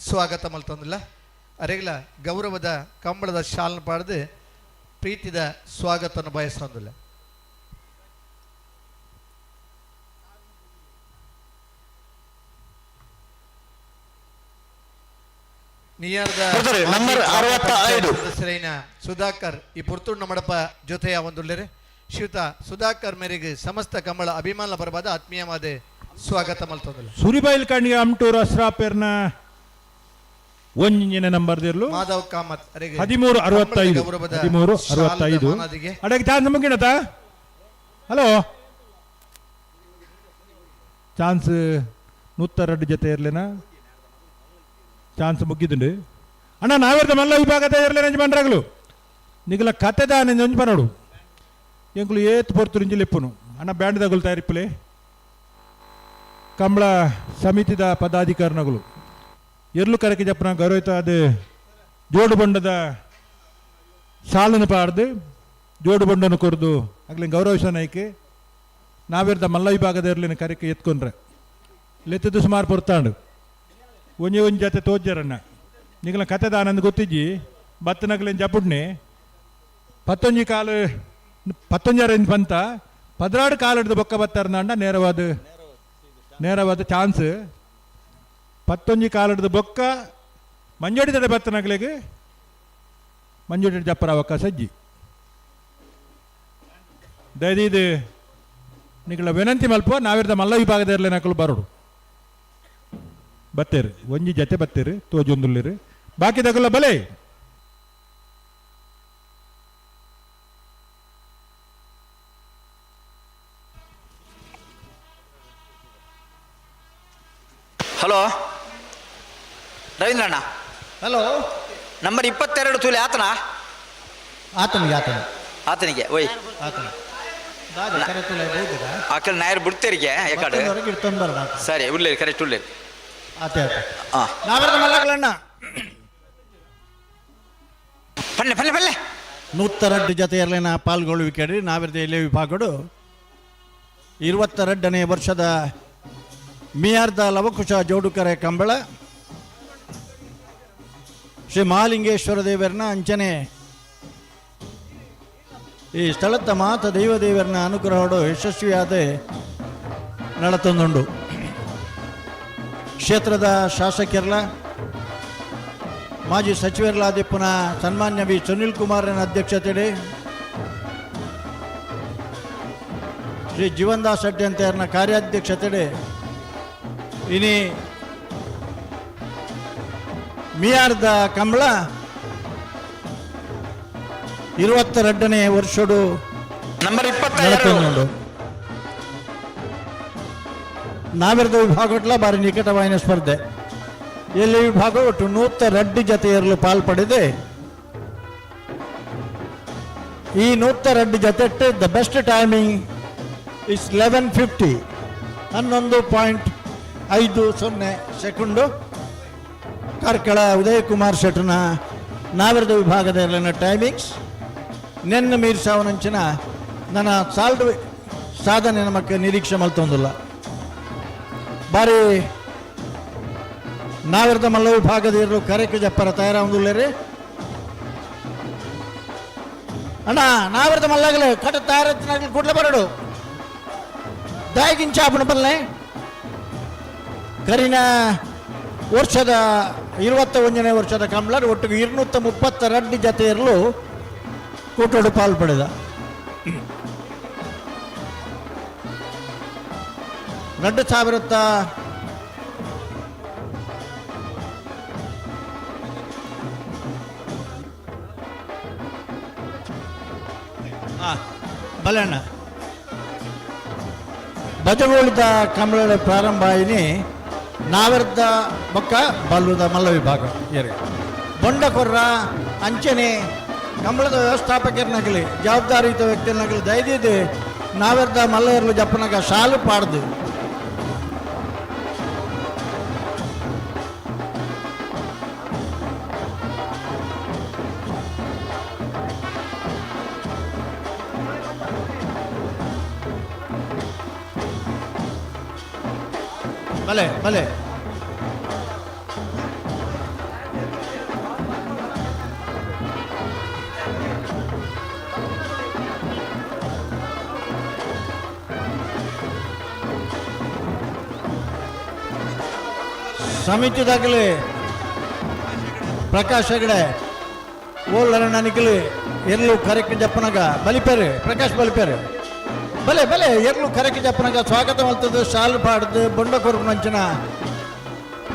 ಸ್ವಾಗತ ಮಲ್ತೊಂದಿಲ್ಲ ಅರೆಗ್ಲ ಗೌರವದ ಕಂಬಳದ ಶಾಲನ ಪಾಡ್ದು ಪ್ರೀತಿದ ಸ್ವಾಗತವನ್ನು ಬಯಸೊಂದಿಲ್ಲ. ನಿಯರ್ದ ಬರ್ತಾರೆ, ನಂಬರ್ ಮಾಜಿ ಗ್ರಾಮ 65. ಪಂಚಾಯತ್ ಸದಸ್ಯರಾಯಿನ ಸುಧಾಕರ್ ಈ ಪುರ್ತೂರು ನಮ್ಮಡಪ್ಪ ಜೊತೆಯ ಒಂದುಲ್ಲೇರೆ ಶ್ರೀಯುತ ಸುಧಾಕರ್ ಮೇರೆಗೆ ಸಮಸ್ತ ಕಂಬಳ ಅಭಿಮಾನ ಪರವಾದ ಆತ್ಮೀಯವಾದ ಸ್ವಾಗತ ಮಲ್ತೊಂದಿಲ್ಲ. ಸುರಿಬೈಲ್ ಕಂಡಿಗ ಅಮ್ಟೂರು ಅಸ್ರಾಪೆರ್ನ ಒಂಜಿನ ನಂಬರ್ ಇರ್ಲು. ಮಾಧವ್ ಕಾಮತ್ ಅವರಿಗೆ 13:65. ಗೌರವದ 13 ಶಾಲದ 65. ಮಾನದಿಗೆ. ಅಡಗೆ ಚಾನ್ಸ್ ಮುಗಿಣತ ಹಲೋ. ಚಾನ್ಸ್ 102 ಜೊತೆ ಇರಲಿನ ಚಾನ್ಸ್ ಮುಗ್ಗಿದುಂಡು. ಅಣ್ಣ ನಾವೆರ್ದ ಮಲ್ಲ ವಿಭಾಗದ ಇರಲಿನ ಯಜಮಾನ್ರಾಗಲು ನಿಗಲ ಕತೆದ ಒಂಜಿ ಪನೋಡು ಎಂಕುಲು ಏತ್ ಪೊರ್ತುರಿಂಜಿ ಲೆಪ್ಪುನು ಅಣ್ಣ ಬ್ಯಾಂಡ್ ದಗುಲು ತಯಾರಿಪ್ಪಲೆ ಕಂಬಳ ಸಮಿತಿದ ಪದಾಧಿಕಾರಿನಗಳು ಎರ್ಲು ಕರಕೆ ಜಪ್ಪನ ಗೌರವಿತ ಅದು ಜೋಡು ಬೊಂಡದ ಸಾಲನ್ನು ಪಾಡ್ದು ಜೋಡು ಬೊಂಡನ್ನು ಕೊರ್ದು ಅಗ್ಲಿನ ಗೌರವಿಸ ನಾಯ್ಕೆ ನಾವೆರ್ದ ಮಲ್ಲ ವಿಭಾಗದ ಇರ್ಲಿನ ಕರೆಕೆ ಎತ್ಕೊಂಡ್ರೆ ಲೆತ್ತದು ಸುಮಾರು ಪೊರ್ತಾಂಡು ಒಂಜಿ ಒಂಜಿ ಜೊತೆ ತೋಜ್ಜರಣ್ಣ ನಿಗಲ ಕತೆದ ಆನಂದ್ ಗೊತ್ತಿಜ್ಜಿ ಬತ್ತನಗಲಿನ ಜಪುಡ್ನೆ ಪತ್ತೊಂಜಿ ಕಾಲು ಪತ್ತೊಂಜರ ಪಂತ 16 ಕಾಲು ಬೊಕ್ಕ ಬತ್ತಾರನಾಂಡ ನೇರವಾದ ನೇರವಾದ ಚಾನ್ಸ್ ಪತ್ತೊಂಜಿ ಕಾಲಿಡ್ದು ಬೊಕ್ಕ ಮಂಜೋಡಿ ತಡೆ ಬತ್ತನಗಲಿಗೆ ಮಂಜೋಡಿ ಜಪ್ಪರ ಅವಕಾಶ ಅಜ್ಜಿ. ದಯದೀದು ನಿಗಳ ವಿನಂತಿ ಮಲ್ಪ ನಾವಿರ್ದ ಮಲ್ಲ ವಿಭಾಗದ ಇರಲಿ ನಕಲು ಬರೋಡು ಬತ್ತೇರು ಒಂಜಿ ಜತೆ ಬತ್ತೇರು ತೋಜೊಂದುಲ್ಲೇರು ಬಾಕಿ ತಗಲ ಬಲೆ. ಹಲೋ ರವೀಂದ್ರಣ್ಣ. ಹಲೋ. ನಂಬರ್ 22 ತೂಲೆ ಆತನ? ಆತನಿಗೆ ಆತನ. ಆತನಿಗೆ ಒಯ್. ಆತನ ದಾದ ಕರೆ ತುಲೆ ಬೋದಿರ. ಆಕಲ್ ನಾಯರ್ ಬಿಡ್ತೇರಿಗೆ ಯಾಕಡೆ. ಮತ್ತೊಂದವರೆಗೆ ಇಡ್ತೊಂದು ಬರೋಣ. ಸರಿ ಉಳ್ಳೇರಿ ಕರೆಕ್ಟ್ ಉಳ್ಳೇರಿ. ಆತೆ ಆತ. ಹಾ. ನಾವೆರ್ದ ಮಲ್ಲಗಳಣ್ಣ. ಪಲ್ಲೆ ಪಲ್ಲೆ ಪಲ್ಲೆ. 102 ಜತೆಯಲ್ಲಿನ ಪಾಲ್ಗೊಳ್ಳುವಿಕೆ ನಾವಿರ್ದ ಎಲೆ ವಿಭಾಗಡು 22ನೇ ವರ್ಷದ ಮಿಯಾರ್ದ ಲವಕುಶ ಜೋಡುಕರೆ ಕಂಬಳ ಶ್ರೀ ಮಹಾಲಿಂಗೇಶ್ವರ ದೇವರನ್ನ ಅಂಚನೆ ಈ ಸ್ಥಳದ ಮಾತ ದೈವ ದೇವರನ್ನ ಅನುಗ್ರಹಡು ಯಶಸ್ವಿಯಾದ ನಡತೊಂದುಂಡು. ಕ್ಷೇತ್ರದ ಶಾಸಕರ್ಲ ಮಾಜಿ ಸಚಿವರ್ಲಾದಿಪ್ಪನ ಸನ್ಮಾನ್ಯ ವಿ ಸುನಿಲ್ ಕುಮಾರನ ಅಧ್ಯಕ್ಷತೆಡೆ ಶ್ರೀ ಜೀವನ್ದಾಸ್ ಶೆಟ್ಟಿ ಕಾರ್ಯಾಧ್ಯಕ್ಷತೆಡೆ ಇನಿ ಮಿಯಾರ್ದ ಕಂಬಳ 22ನೇ ವರ್ಷಡು ನಂಬರ್ 22. ನಡತೊಂದುಂಡು. ನಾವಿರದ ವಿಭಾಗಟ್ಲ ಭಾರಿ ನಿಕಟವಾಯಿನ ಸ್ಪರ್ಧೆ. ಎಲ್ಲಿ ವಿಭಾಗ ಒಟ್ಟು 102 ಜತೆಯರಲು ಪಾಲ್ಪಡೆದೆ. ಈ 102 ಜತೆ the best timing is 11:50, 11.50 second. Karkala Udayakumar ಶೆಟ್ಟನ ನಾವಿರದ ವಿಭಾಗದ ಟೈಮಿಂಗ್ಸ್ ನೆನ್ನ ಮೀರ್ಸಾವನಂಚಿನ ನನ್ನ ಸಾಲ್ಡ್ ಸಾಧನೆ ನಮಕ್ಕೆ ನಿರೀಕ್ಷೆ ಮಲ್ತೊಂದಿಲ್ಲ. ಬಾರಿ ನಾವಿರದ ಮಲ್ಲ ವಿಭಾಗದ ಇರಲು ಕರೆಕ್ ಜಪ್ಪರ ತಯಾರಾಗುಲ್ಲೇರಿ ಅಣ್ಣ. ನಾವಿರದ ಮಲ್ಲಾಗಲೇ ಕಟ ತಯಾರತ್ತಿನಾಗಲಿ ಕೂಡಲೇ ಬರಡು ದಾಯಿಗಿಂಚಾಪಣ ಬಲ್ಲೆ. ಕರಿನ ವರ್ಷದ 21ನೇ ವರ್ಷದ ಕಂಬಳರ್ ಒಟ್ಟಿಗೆ 232 ಜತೆ ಇರಲು ಕೂಟೋಡು ಪಾಲು ಪಡೆದ. 2000 ಬಲಣ್ಣ ಬಜಗೋಳಿದ ಕಂಬಳ ಪ್ರಾರಂಭ ಆಯಿನಿ ನಾವರ್ದ ಬೊಕ್ಕ ಬಲ್ಲುದ ಮಲ್ಲ ವಿಭಾಗ ಏರಿ ಬೊಂಡಕೊರ್ರ ಅಂಚನೆ ಕಂಬಳದ ವ್ಯವಸ್ಥಾಪಕರನಾಗಲಿ ಜವಾಬ್ದಾರಿಯುತ ವ್ಯಕ್ತಿಯನ್ನಾಗಲಿ ದಯದಿದ್ದು ನಾವೆರ್ದ ಮಲ್ಲಯರ್ಲು ಜಪ್ಪನಾಗ ಶಾಲು ಪಾಡ್ದು ಭಲೆ ಭಲೆ. ಸಮಿತಿದಾಗಲಿ ಪ್ರಕಾಶ್ ಹೆಗಡೆ ಓಲ್ಲರಣ್ಣ ನಿಖಲಿ ಎರ್ಲು ಕರೆಕ್ ಜಪ್ಪನಗ ಬಲಿಪೇರು ಪ್ರಕಾಶ್ ಬಲಿಪೇರು ಬಲೆ ಬಲೆ ಎರ್ಲು ಕರೆಕ್ ಜಪ್ಪನಗ ಸ್ವಾಗತ ಮಲ್ತದ್ದು ಶಾಲು ಪಾಡ್ದು ಬೊಂಡ ಕೊರಪುನಂಚಿನ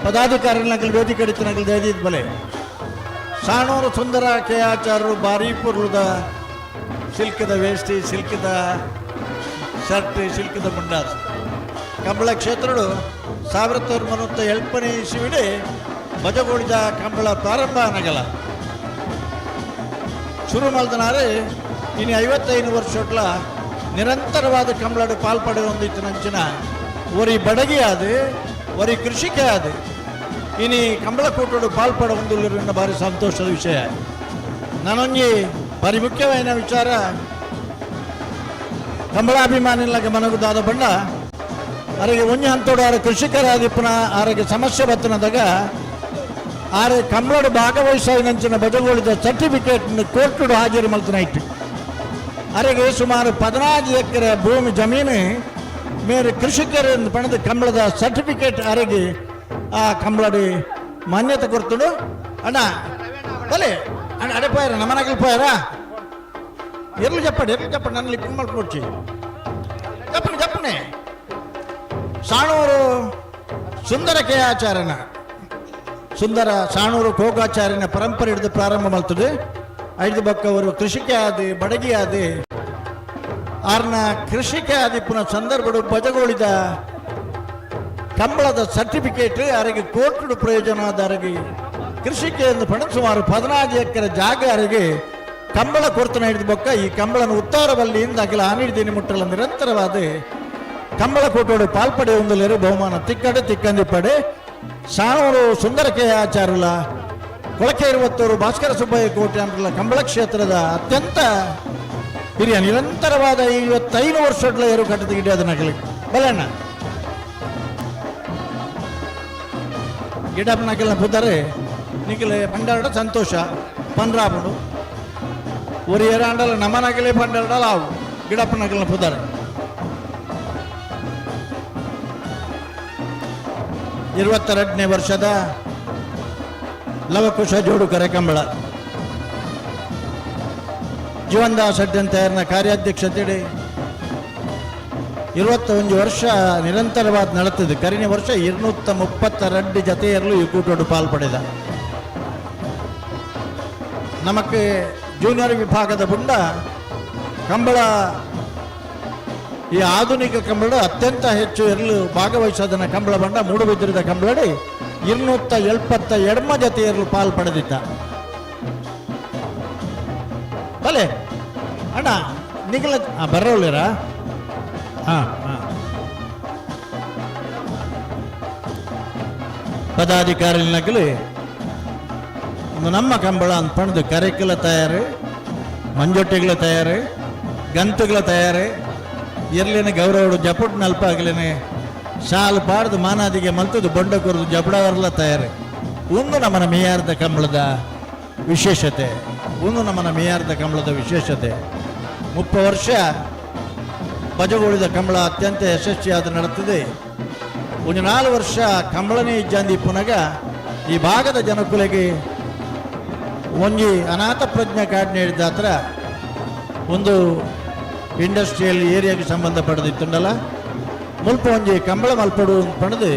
ಪದಾಧಿಕಾರಿನಗಲು ವೇದಿಕೆ ಅಡಿತನಗಲು ದಯದಿದ್ದು ಬಲೆ. ಸಾಣೂರು ಸುಂದರ ಕೆ ಆಚಾರರು ಭಾರೀ ಪೊರ್ಲುದ ಸಿಲ್ಕದ ವೇಷ್ಟಿ, ಸಿಲ್ಕದ ಶರ್ಟ್, ಸಿಲ್ಕದ ಮುಂಡಾಸು. ಕಂಬಳ ಕ್ಷೇತ್ರಡು 1980ನೇ ಇಸುವಿಡೆ ಬಜಗೋಳಿದ ಕಂಬಳ ಪ್ರಾರಂಭ ಅನಗಲ ಶುರು ಮಲ್ದನಾರೆ. ಇನ್ನು 55 ವರ್ಷಟ್ಲ ನಿರಂತರವಾದ ಕಂಬಳಡು ಪಾಲ್ಪಡೆಯೊಂದಿತ್ತು ನಂಚಿನ ಒರಿ ಬಡಗಿ ಆದು, ಒರಿ ಕೃಷಿಕೆ ಆದು ಇನಿ ಕಂಬಳ ಕೂಟಡು ಪಾಲ್ಪಡ ಹೊಂದುಲ್ಲಿರುವ ಭಾರಿ ಸಂತೋಷದ ವಿಷಯ. ನಾನೊಂಜಿ ಭಾರಿ ಮುಖ್ಯವಾದ ವಿಚಾರ ಕಂಬಳಾಭಿಮಾನಿಲಾಗ ಮನಗುದಾದ ಬಣ್ಣ ಅರೆಗೆ ಒಂಜಿ ಹಂತೋಡು ಆರ ಕೃಷಿಕರಾದಿಪ್ಪನ ಆರೋಗ್ಯ ಸಮಸ್ಯೆ ಬತ್ತನದಾಗ ಆರೆ ಕಂಬಳಡು ಭಾಗವಹಿಸಾಯಿನಂಚಿನ ಬಜಗೋಳಿದ ಸರ್ಟಿಫಿಕೇಟ್ ಕೋರ್ಟುಡು ಹಾಜರು ಮಲ್ತನಾಯ್ತು. ಅರೆಗೆ ಸುಮಾರು 14 ಎಕರೆ ಭೂಮಿ ಜಮೀನು ಮೇರೆ ಕೃಷಿಕರು ಪಣದ ಕಂಬಳದ ಸರ್ಟಿಫಿಕೇಟ್ ಅರೆಗೆ ಆ ಕಂಬಳಡಿ ಮಾನ್ಯತೆ ಕೊಡ್ತುಡು. ಅಣ್ಣ ಬಲೆ ಅಣ್ಣ, ಅಡೆ ಪೋಯಾರ ನಮ್ಮನಾಗಲಿ ಪೋಯಾರ. ಎರ್ಲು చెప్పండి, ఎర్లు చెప్పండి, నన్ను లిప్పు మలుపుకొచ్చి చెప్పండి చెప్పండి. ಸಾಣೂರು ಸುಂದರ ಕೆ ಆಚಾರ್ಯನ ಸುಂದರ ಸಾಣೂರು ಕೋಗಾಚಾರ್ಯನ ಪರಂಪರೆ ಹಿಡಿದು ಪ್ರಾರಂಭ ಮಾಡ್ತದೆ. ಐದು ಬಕ್ಕವರು ಕೃಷಿಕೆ ಆದಿ ಬಡಗಿ ಆದಿ ಆರ್ನ ಕೃಷಿಕೆ ಆದಿ ಪುನಃ ಸಂದರ್ಭಡು ಬಜಗೋಳಿದ ಕಂಬಳದ ಸರ್ಟಿಫಿಕೇಟ್ ಅರೆಗೆ ಕೋರ್ಟುಡು ಪ್ರಯೋಜನ ಅರೆಗೆ ಕೃಷಿಕೆ ಎಂದು ಪಡೆದು ಸುಮಾರು 14 ಎಕರೆ ಜಾಗ ಅರೆಗೆ ಕಂಬಳ ಕೊರ್ತನ ಹಿಡಿದು ಬೊಕ್ಕ ಈ ಕಂಬಳನ ಉತ್ತಾರವಲ್ಲಿಯಿಂದ ಅಖಿಲ ಆನಿಡ್ದೀನಿ ಮುಟ್ಟಲ ನಿರಂತರವಾದ ಕಂಬಳ ಕೂಟೋಡು ಪಾಲ್ಪಡೆ ಹೊಂದಲೇರು ಬಹುಮಾನ ತಿಕ್ಕಡೆ ತಿಕ್ಕಂದಿಪ್ಪಡೆ. ಸಾಣೂರು ಸುಂದರ ಕೆ ಆಚಾರ್ಯುಲ ಕೊಳಕೆ ಇರುವತ್ತೂರು ಭಾಸ್ಕರ ಸುಬ್ಬಯ್ಯ ಕೋಟೆ ಅಂಬಲ ಕಂಬಳ ಕ್ಷೇತ್ರದ ಅತ್ಯಂತ ಹಿರಿಯ ನಿರಂತರವಾದ 55 ವರ್ಷಗಳ ಏರು ಕಟ್ಟದ ಗಿಡ ನಗಲಿ ಬಲಣ್ಣ ಗಿಡ ನಕಲ್ನ ಪುದ್ದಾರೆ ನಿಖಲೆ ಪಂಡಾರಡ ಸಂತೋಷ ಪನ್ರಾಪುಡು ஒரு ಏರಾಂಡಲ ನಮ್ಮ ನಕಲೆ ಪಂಡಾರಡಲ ಆವು ಗಿಡಪ್ಪ ನಕಲ್ನ ಪುದ್ದಾರೆ. 22ನೇ ವರ್ಷದ ಲವಕುಶ ಜೋಡು ಕರೆಕಂಬಳ ಜೀವನ್ದಾಸ್ ಅಡ್ಡಂತೆಯರ್ನ ಕಾರ್ಯಾಧ್ಯಕ್ಷತೆಡಿ 21 ವರ್ಷ ನಿರಂತರವಾದ ನಡೆತಿದೆ. ಕರಿನ ವರ್ಷ 232 ಜತೆಯಲ್ಲೂ ಈ ಕೂಟೋಡು ಪಾಲ್ಪಡೆದ. ನಮಕ್ ಜೂನಿಯರ್ ವಿಭಾಗದ ಬುಂಡ ಕಂಬಳ ಈ ಆಧುನಿಕ ಕಂಬಳ ಅತ್ಯಂತ ಹೆಚ್ಚು ಎರಲು ಭಾಗವಹಿಸೋದನ್ನ ಕಂಬಳ ಬಂಡ ಮೂಡುಬಿದ್ರಿದ ಕಂಬಳಡಿ 272 ಜತೆಯರು ಪಾಲ್ ಪಡೆದಿದ್ದ. ಬಲೆ ಅಣ್ಣ ನಿಗಲ ಬರೋಳಿರಾ. ಹಾಂ ಹಾಂ ಪದಾಧಿಕಾರಿ ನಗಲಿ ಒಂದು ನಮ್ಮ ಕಂಬಳ ಅಂತ ಪಣದು ಕರೆಕಲ ತಯಾರು, ಮಂಜೊಟ್ಟೆಗಳ ತಯಾರು, ಗಂತುಗಳ ತಯಾರು ಎರ್ಲಿನ ಗೌರವಡು ಜಪುಟ್ ನಲ್ಪ ಆಗಲೇನೆ ಶಾಲು ಪಾಡ್ದು ಮಾನಾದಿಗೆ ಮಲ್ತದು ಬೊಂಡ ಕೊರದು ಜಪಡವರ್ಲ ತಯಾರು. ಒಂದು ನಮ್ಮನ ಮೇಯಾರ್ದ ಕಂಬಳದ ವಿಶೇಷತೆ, ಒಂದು ನಮ್ಮನ ಮೇಯಾರ್ದ ಕಂಬಳದ ವಿಶೇಷತೆ. 30 ವರ್ಷ ಬಜಗೋಳಿದ ಕಂಬಳ ಅತ್ಯಂತ ಯಶಸ್ವಿಯಾದ ನಡೆತಿದೆ. ಒಂದು 4 ವರ್ಷ ಕಂಬಳನೇ ಇಜ್ಜಾಂದಿ ಪುನಗ ಈ ಭಾಗದ ಜನಕುಲೆಗೆ ಒಂಜಿ ಅನಾಥ ಪ್ರಜ್ಞೆ ಕಾರ್ಡ್ ನೀಡಿದ ಹತ್ರ ಒಂದು ಇಂಡಸ್ಟ್ರಿಯಲ್ ಏರಿಯಾಗೆ ಸಂಬಂಧಪಡೆದಿತ್ತುಂಡಲ್ಲ ಮುಲ್ಪ ಒಂಜಿ ಕಂಬಳ ಮಲ್ಪಡು ಪಡೆದು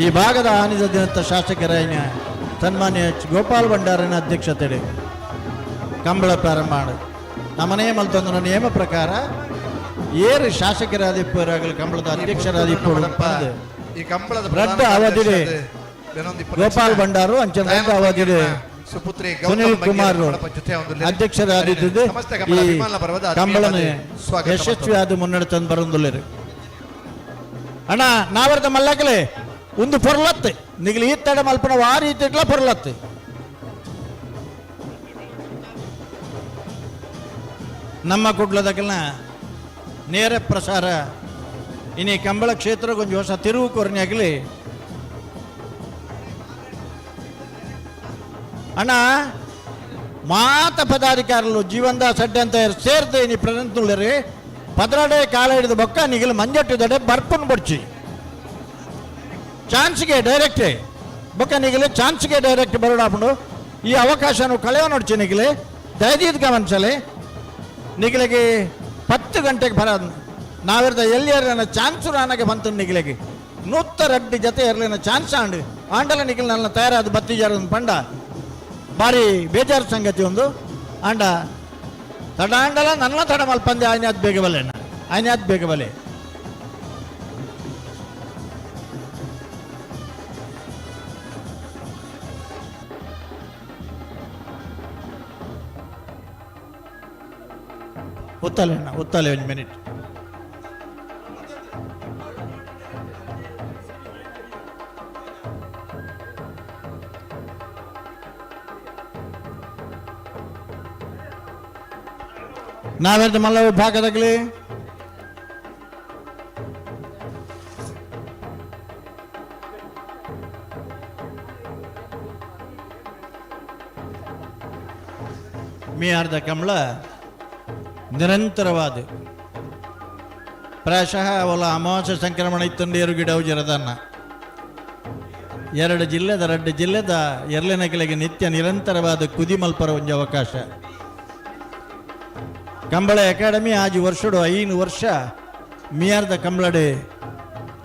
ಈ ಭಾಗದ ಆನಿದ ದಿನದ ಶಾಸಕರಾಯನ ಸನ್ಮಾನ್ಯ ಎಚ್ ಗೋಪಾಲ್ ಭಂಡಾರನ ಅಧ್ಯಕ್ಷತೆ ಕಂಬಳ ಪ್ರಾರಂಭ ಮಾಡು. ನಮ್ಮನೇ ಮಲ್ತೊಂದು ನಿಯಮ ಪ್ರಕಾರ ಏರು ಶಾಸಕರಾದಿಪ್ಪರಾಗಲಿ ಕಂಬಳದ ಅಧ್ಯಕ್ಷರಾದಿಪ್ಪರು ಈ ಕಂಬಳದ ರಡ್ಡ ಅವಧಿಡೆ ಗೋಪಾಲ್ ಭಂಡಾರು ಅಂಚನ ರಡ್ಡ ಅವಧಿಡೆ ಸುಪುತ್ರಿ ಸುನಿಲ್ ಕುಮಾರ್ ಅಧ್ಯಕ್ಷರಾದಿದ್ದು ಸಮಸ್ತ ಈ ಕಂಬಳ ಅಭಿಮಾನ ಪರ್ವದ ಕಂಬಳನ ಸ್ವಾಗತ ಯಶಸ್ವಿಯಾದ ಮುನ್ನಡೆ ತಂದು ಬರಂದುಲ್ಲೇರು. ಅಣ್ಣ ನಾವರ್ದ ಮಲ್ಲಕಲೆ ಒಂದು ಪೊರ್ಲತ್ತೆ ನಿಗಲಿ ಈ ತಡೆ ಮಲ್ಪನ ವಾರಿ ಇತ್ತಿಟ್ಲ ಪೊರ್ಲತ್ತೆ. ನಮ್ಮ ಕುಡ್ಲದಕಲ್ನ ನೇರ ಪ್ರಸಾರ ಇನಿ ಕಂಬಳ ಕ್ಷೇತ್ರ ಕೊಂಚ ಹೊಸ ತಿರುವು ಕೊರನೆ ಆಗಲಿ. ಅಣ್ಣ ಮಾತ ಪದಾಧಿಕಾರುಲು ಜೀವನ್ದಾಸ್ ಅಡ್ಡೆ ಅಂತ ಸೇರ್ದೆ ಇನಿ ಪ್ರತಿನಿಧಿ ಪದರಡೆ ಕಾಲ ಹಿಡಿದು ಬೊಕ್ಕ ನಿಗಲು ಮಂಜಟ್ಟಿದಡೆ ಬರ್ಪುನ್ ಬೊಡ್ಚಿ ಚಾನ್ಸ್ಗೆ ಡೈರೆಕ್ಟ್ ಬೊಕ್ಕ ನಿಗಲು ಚಾನ್ಸ್ಗೆ ಡೈರೆಕ್ಟ್ ಬರೋಡಾಪುಂಡು. ಈ ಅವಕಾಶನು ಕಳೆಯೋ ನೋಡ್ಚಿ ನಿಗಲೆ ದಯದೀದ್ ಗಮನಿಸಲೆ ನಿಗಲಿಗೆ 10 ಗಂಟೆಗೆ ಬರ ನಾವಿರ್ದ ಎಲ್ಲಿಯರ ಚಾನ್ಸು ನನಗೆ ಬಂತು ನಿಗಲಿಗೆ 102 ಜೊತೆ ಇರಲಿನ ಚಾನ್ಸ್ ಆಂಡು ಆಂಡಲ ನಿಗಲ್ ನನ್ನ ತಯಾರಾದ ಬತ್ತಿಜಾರ ಒಂದು ಪಂಡ ಭಾರಿ ಬೇಜಾರು ಸಂಗತಿ ಒಂದು ಆಂಡ ತಡ ಆಂಡಲ ನನ್ನ ತಡ ಮಲ್ಪಂದೆ ಆಯ್ನಾದ್ ಬೇಗ ಬಲೆ ಆಯ್ನಾದ್ ಬೇಗ ಬಲೆ. ಒತ್ತಾಲೆ ಅಣ್ಣ, ಒತ್ತಾಲೆ ಒಂದು ಮಿನಿಟ್. ನಾವೆರ್ದು ಮಲ್ಲ ವಿಭಾಗದಾಗಲಿ ಮಿಯಾರ್ದ ಕಂಬಳ ನಿರಂತರವಾದ ಪ್ರಾಯಶಃ ಅವಲ ಅಮಾವಾಸ್ಯ ಸಂಕ್ರಮಣ ಇತ್ತಂದು ಏರು ಗಿಡ ಜರದನ್ನ ಎರಡು ಜಿಲ್ಲೆದ ಎರಡು ಜಿಲ್ಲೆದ ಎರಲೆನಕಲೆಗೆ ನಿತ್ಯ ನಿರಂತರವಾದ ಕುದಿ ಮಲ್ಪರ ಒಂಜಿ ಅವಕಾಶ. ಕಂಬಳ ಅಕಾಡೆಮಿ ಆಜಿ ವರ್ಷಡು 5 ವರ್ಷ ಮಿಯಾರ್ದ ಕಂಬಳಡೆ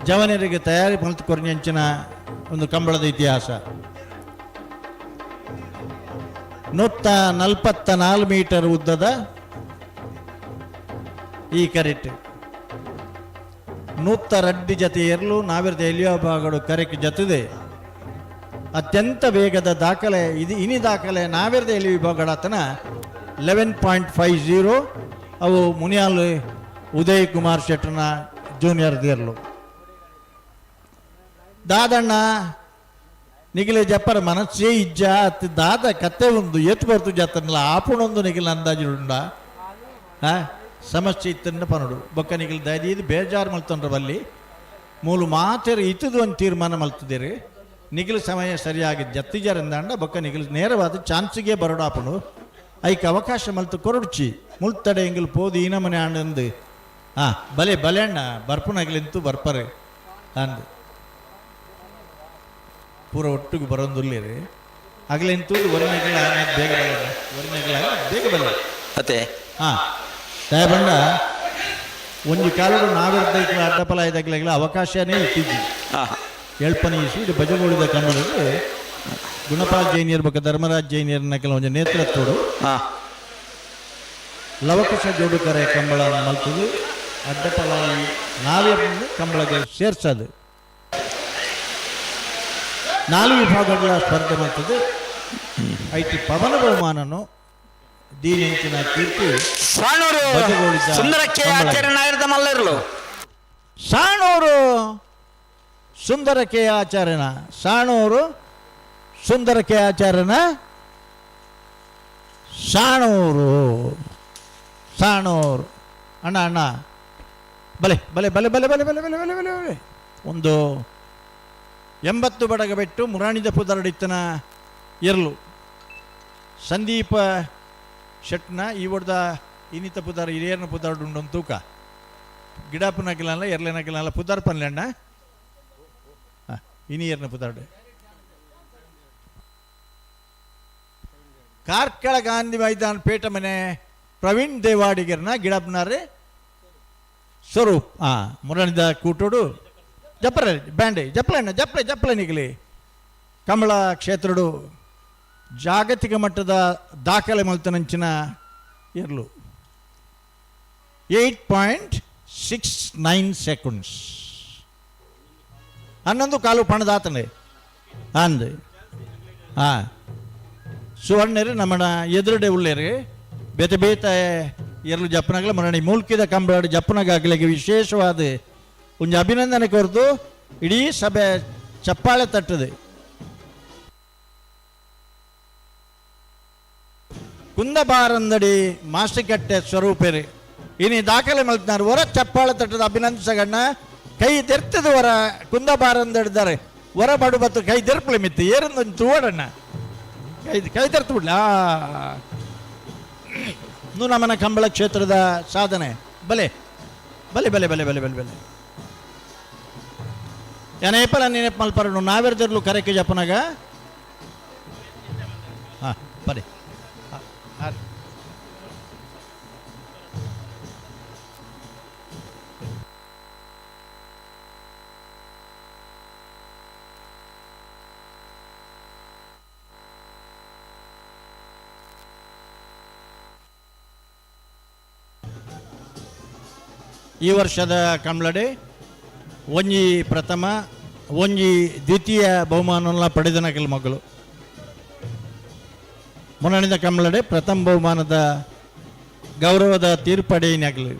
ಜವನರಿಗೆ ತಯಾರಿ ಮಲ್ತು ಕೊರ್ನೆಂಚಿನ ಒಂದು ಕಂಬಳದ ಇತಿಹಾಸ. 144 ಮೀಟರ್ ಉದ್ದದ ಈ ಕರೆಟ್ 102 ಜತೆ ಎರಲು ನಾವಿರದ ಎಲ್ಲಿಯೋ ಭಾಗಗಳು ಕರೆಕ್ ಜೊತೆದೆ ಅತ್ಯಂತ ವೇಗದ ದಾಖಲೆ ಇದು. ಇನಿ ದಾಖಲೆ ನಾವಿರದ ಎಲ್ಲಿ ವಿಭಾಗಗಳಾತನ 11.50. ಅವು ಮುನಿಯಾಲ್ ಉದಯ್ ಕುಮಾರ್ ಶೆಟ್ಟರ್ನ ಜೂನಿಯರ್ ದೇರ್ಲು. ದಾದಣ್ಣ ನಿಗಿಲೆ ಜಪ್ಪರ ಮನಸ್ಸೇ ಇಜ್ಜ ಅತ್ ದಾದ ಕತ್ತೆ ಒಂದು ಏತು ಬರ್ತು ಜಾತನಲ್ಲ ಆಪುಣೊಂದು ನಿಗಿಲ ಅಂದಾಜುಂಡ ಸಮಸ್ಯೆ ಇತ್ತನ್ನ ಪನಡು ಬೊಕ್ಕ ನಿಗಿಲ್ ದಯದೀದು ಬೇಜಾರು ಮಲ್ತೊಂಡ್ರ ಬಲ್ಲಿ ಮೂಲು ಮಾತೆರು ಇತ್ತದು ಒಂದು ತೀರ್ಮಾನ ಮಲ್ತಿದ್ದೀರಿ. ನಿಗಿಲು ಸಮಯ ಸರಿಯಾಗಿ ಜತ್ತಿಜರಂದಾಂಡ ಬೊಕ್ಕ ನಿಗಿಲು ನೇರವಾದ ಚಾನ್ಸಿಗೆ ಬರೋಡಾಪುಣು ಐಕ್ ಅವಕಾಶ ಮಲ್ತು ಕೊರಡ್ಚಿ ಮುಲ್ತಡೆ ಎಂಗಿಲ್ ಪೋದು ಈ ನಮನೆ ಆಂಡಂದು ಬಲೆ ಬಲೆ ಅಣ್ಣ ಬರ್ಪುನಗಿಲಿಂತು ಬರ್ಪರೆ ಅಂದು ಪೂರ ಒಟ್ಟಿಗೆ ಬರೋಂದುಲ್ಲೇರಿ ಅಗಲೆಂತೂ ಒರಿನಗಳ ಬೇಗ ಒರಿನಗಳ ಬೇಗ ಬಲ್ಲ ಅತ್ತೆ ದಯಬಂಡ ಒಂಜಿ ಕಾಲಡು ನಾವಿರ್ದ ಅಡ್ಡಪಲ ಇದ್ದಾಗಲೆಲ್ಲ ಅವಕಾಶನೇ ಇತ್ತಿದ್ವಿ. ಏಳ್ಪನೆ ಇಸು ಇದು ಬಜಗೋಳಿದ ಕನ್ನಡದಲ್ಲಿ ಗುಣಪಾಲ್ ಜೈನಿಯರ್ ಬೊಕ್ಕ ಧರ್ಮರಾಜ್ ಜೈನಿಯರ್ನ ಕೆಲವೊಂದು ನೇತೃತ್ವಡು ಲವಕುಶ ಜೋಡುಕರೆ ಕಂಬಳ ಮಲ್ತದು ಅಡ್ಡಪಲ ನಾವೇ ಕಂಬಳಗೆ ಸೇರ್ಸದು 4 ವಿಭಾಗಗಳ ಸ್ಪರ್ಧೆ ಮಾಡ್ತದೆ. ಐತಿ ಪವನ ಬಹುಮಾನನು ದೀನೆಂಚಿನ ಕೀರ್ತಿ ಸಾಣೂರು ಸುಂದರಕ್ಕೆ ಆಚಾರ್ಯ ನಾಯರ್ದ ಮಲ್ಲರ್ಲು. ಸಾಣೂರು ಸುಂದರ ಕೆ ಆಚಾರ್ಯನ ಸಾಣೂರು ಸುಂದರ ಕೆ ಆಚಾರ್ಯನ ಸಾಣೂರು ಸಾಣೂರು ಅಣ್ಣ ಅಣ್ಣ ಬಲೆ ಬಲೆ ಬಲೆ ಬಲೆ ಬಲೆ ಬಲೆ ಬಲೆ ಬಲೆ ಬಲೆ ಬಲೆ ಒಂದು 80 ಬಡಗ ಬೆಟ್ಟು ಮುರಾಣಿದ ಪುದರಡಿತ್ತನ ಇರಲು ಸಂದೀಪ ಶೆಟ್ನ ಈ ಒಡ್ದ ಇನ್ನಿತ ಪುದಾರ ಹಿರಿಯರ್ನ ಪುದಾರ್ಡು ಉಂಡೊಂದು ತೂಕ ಗಿಡಾಪುನಕಿಲಲ್ಲ ಎರ್ಲೆನಕಿಲಲ್ಲ ಪುದಾರ್ ಪನ್ಲೆಣ್ಣ ಇನಿಯರ್ನ ಪುದಾರ್ಡು ಕಾರ್ಕಳ ಗಾಂಧಿ ಮೈದಾನ ಪೇಟ ಮನೆ ಪ್ರವೀಣ್ ದೇವಾಡಿಗರ್ನ ಗಿಡಪ್ಪನಾರೆ ಸ್ವರೂಪ್ ಮುರಣಿದ ಕೂಟೋಡು ಜಪ್ಪರ ಬ್ಯಾಂಡೆ ಜಪ್ಪಲಣ್ಣ ಜಪ್ಪಲೆ ಜಪ್ಪಲೆ ನಿಗಲಿ ಕಮಲ ಕ್ಷೇತ್ರಡು ಜಾಗತಿಕ ಮಟ್ಟದ ದಾಖಲೆ ಮಲ್ತನಂಚಿನ ಇರ್ಲು 8.69 ಸೆಕೆಂಡ್ಸ್ 11 ಕಾಲು ಪಣದಾತನೆ ಅಂದು ಹಾಂ ಸುವರ್ಣರು ನಮ್ಮನ ಎದುರುಡೆ ಉಳ್ಳೇರು ಬೇತೆ ಬೇತೆ ಎರಲು ಜಪ್ಪನಗಲ ಮರಣಿ ಮೂಲ್ಕಿದ ಕಂಬಳಾಡು ಜಪ್ಪನಗಾಗಲಿಗೆ ವಿಶೇಷವಾದ ಒಂಜಿ ಅಭಿನಂದನೆ ಕೊರತು ಇಡೀ ಸಭೆ ಚಪ್ಪಾಳೆ ತಟ್ಟದೆ. ಕುಂದಬಾರಂದಡಿ ಮಾಸಿಕಟ್ಟೆ ಸ್ವರೂಪೇರಿ ಇನಿ ದಾಖಲೆ ಮಲ್ತಿನಾರು ಹೊರ ಚಪ್ಪಾಳೆ ತಟ್ಟದ ಅಭಿನಂದಿಸಗಣ್ಣ ಕೈ ತೆರ್ತದ ಹೊರ ಕುಂದಬಾರಂದಡಿದ್ದಾರೆ ಹೊರ ಬಡು ಬತ್ತು ಕೈ ತೆರ್ಪಲೆ ಮಿತ್ತು ಏರೊಂದು ತೂವಡಣ್ಣ ಕೈ ಕೈ ತೆರ್ತು ಬಿಡ್ಲ ನಮ್ಮನ ಕಂಬಳ ಕ್ಷೇತ್ರದ ಸಾಧನೆ ಬಲೆ ಬಲೆ ಬಲೆ ಬಲೆ ಬಲೆ ಬಲೆ ಬಲೆ ಏನೇಪಲ ನೆನಪು ಮಲ್ಪರಡು ನಾವೆರ್ದಿರ್ಲು ಕರೆಕೆ ಜಪ್ಪನಾಗ ಹಾಂ ಬರಿ ಈ ವರ್ಷದ ಕಂಬಳಡೆ ಒಂಜಿ ಪ್ರಥಮ ಒಂಜಿ ದ್ವಿತೀಯ ಬಹುಮಾನವನ್ನ ಪಡೆದನ ಕೆಲ ಮಗಳು ಮೊನ್ನಣಿದ ಕಂಬಳಡೆ ಪ್ರಥಮ ಬಹುಮಾನದ ಗೌರವದ ತೀರ್ಪಡೆಯಿನಗಲು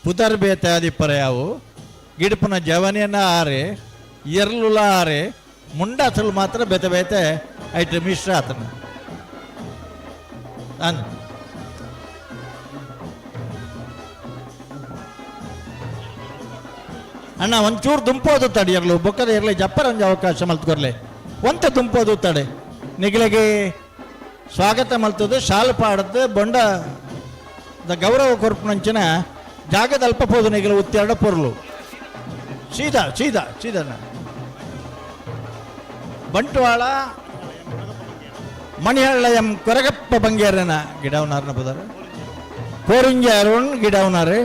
ಪುದರ್ ಬೇತೆ ಆದಿಪ್ಪರ ಯಾವು ಗಿಡಪುನ ಜವನಿಯನ್ನ ಆರೆ ಎರ್ಲುಲ ಆರೆ ಮುಂಡಾಸಲು ಮಾತ್ರ ಬೇತೆ ಬೇತೆ ಐಟ್ ಮಿಶ್ರ ಆತನ ಅನ್ ಅಣ್ಣ ಒಂಚೂರು ದುಂಪೋದು ತಡಿ ಎರ್ಲು ಬೊಕ್ಕದ ಎರ್ಲೆ ಜಪ್ಪರಂಜ ಅವಕಾಶ ಮಲ್ತ್ಕೊರ್ಲೆ ಒಂತ ದುಂಪೋದು ತಡೆ ನಿಗಲಿಗೆ ಸ್ವಾಗತ ಮಲ್ತದು ಶಾಲು ಪಾಡದ್ದು ಬೊಂಡ the ಗೌರವ ಕೊರ್ಪುನಂಚಿನ ಜಾಗದ ಅಲ್ಪ ಪೋದು ನಿಗಲು ಉತ್ತೆರಡ ಪೊರ್ಲು. ಸೀದಾ ಸೀದಾ ಸೀದಾ ಬಂಟ್ವಾಳ ಮಣಿಹಳ್ಳ ಎಂ ಕೊರಗಪ್ಪ ಬಂಗೇರನ ಗಿಡವನಾರನ ಬದಾರ ಕೋರಿಂಜ ಅರುಣ್ ಗಿಡವನಾರು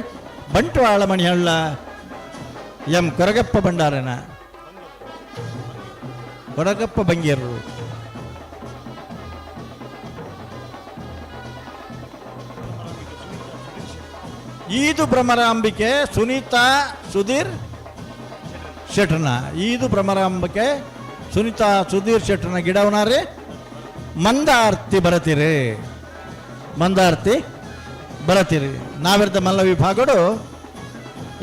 ಬಂಟ್ವಾಳ ಮಣಿಹಳ್ಳ ಎಂ ಕೊರಗಪ್ಪ ಭಂಡಾರನ ಕೊರಗಪ್ಪ ಬಂಗೇರರು. ಈದು ಭ್ರಮರಾಂಬಿಕೆ ಸುನೀತಾ ಸುಧೀರ್ ಶೆಟ್ರನ, ಈದು ಭ್ರಮರಾಂಬಿಕೆ ಸುನೀತಾ ಸುಧೀರ್ ಶೆಟ್ರನ ಗಿಡವನಾರೆ ಮಂದಾರ್ತಿ ಬರತೀರಿ, ಮಂದಾರ್ತಿ ಬರತೀರಿ. ನಾವಿರ್ದ ಮಲ್ಲ ವಿಭಾಗಡು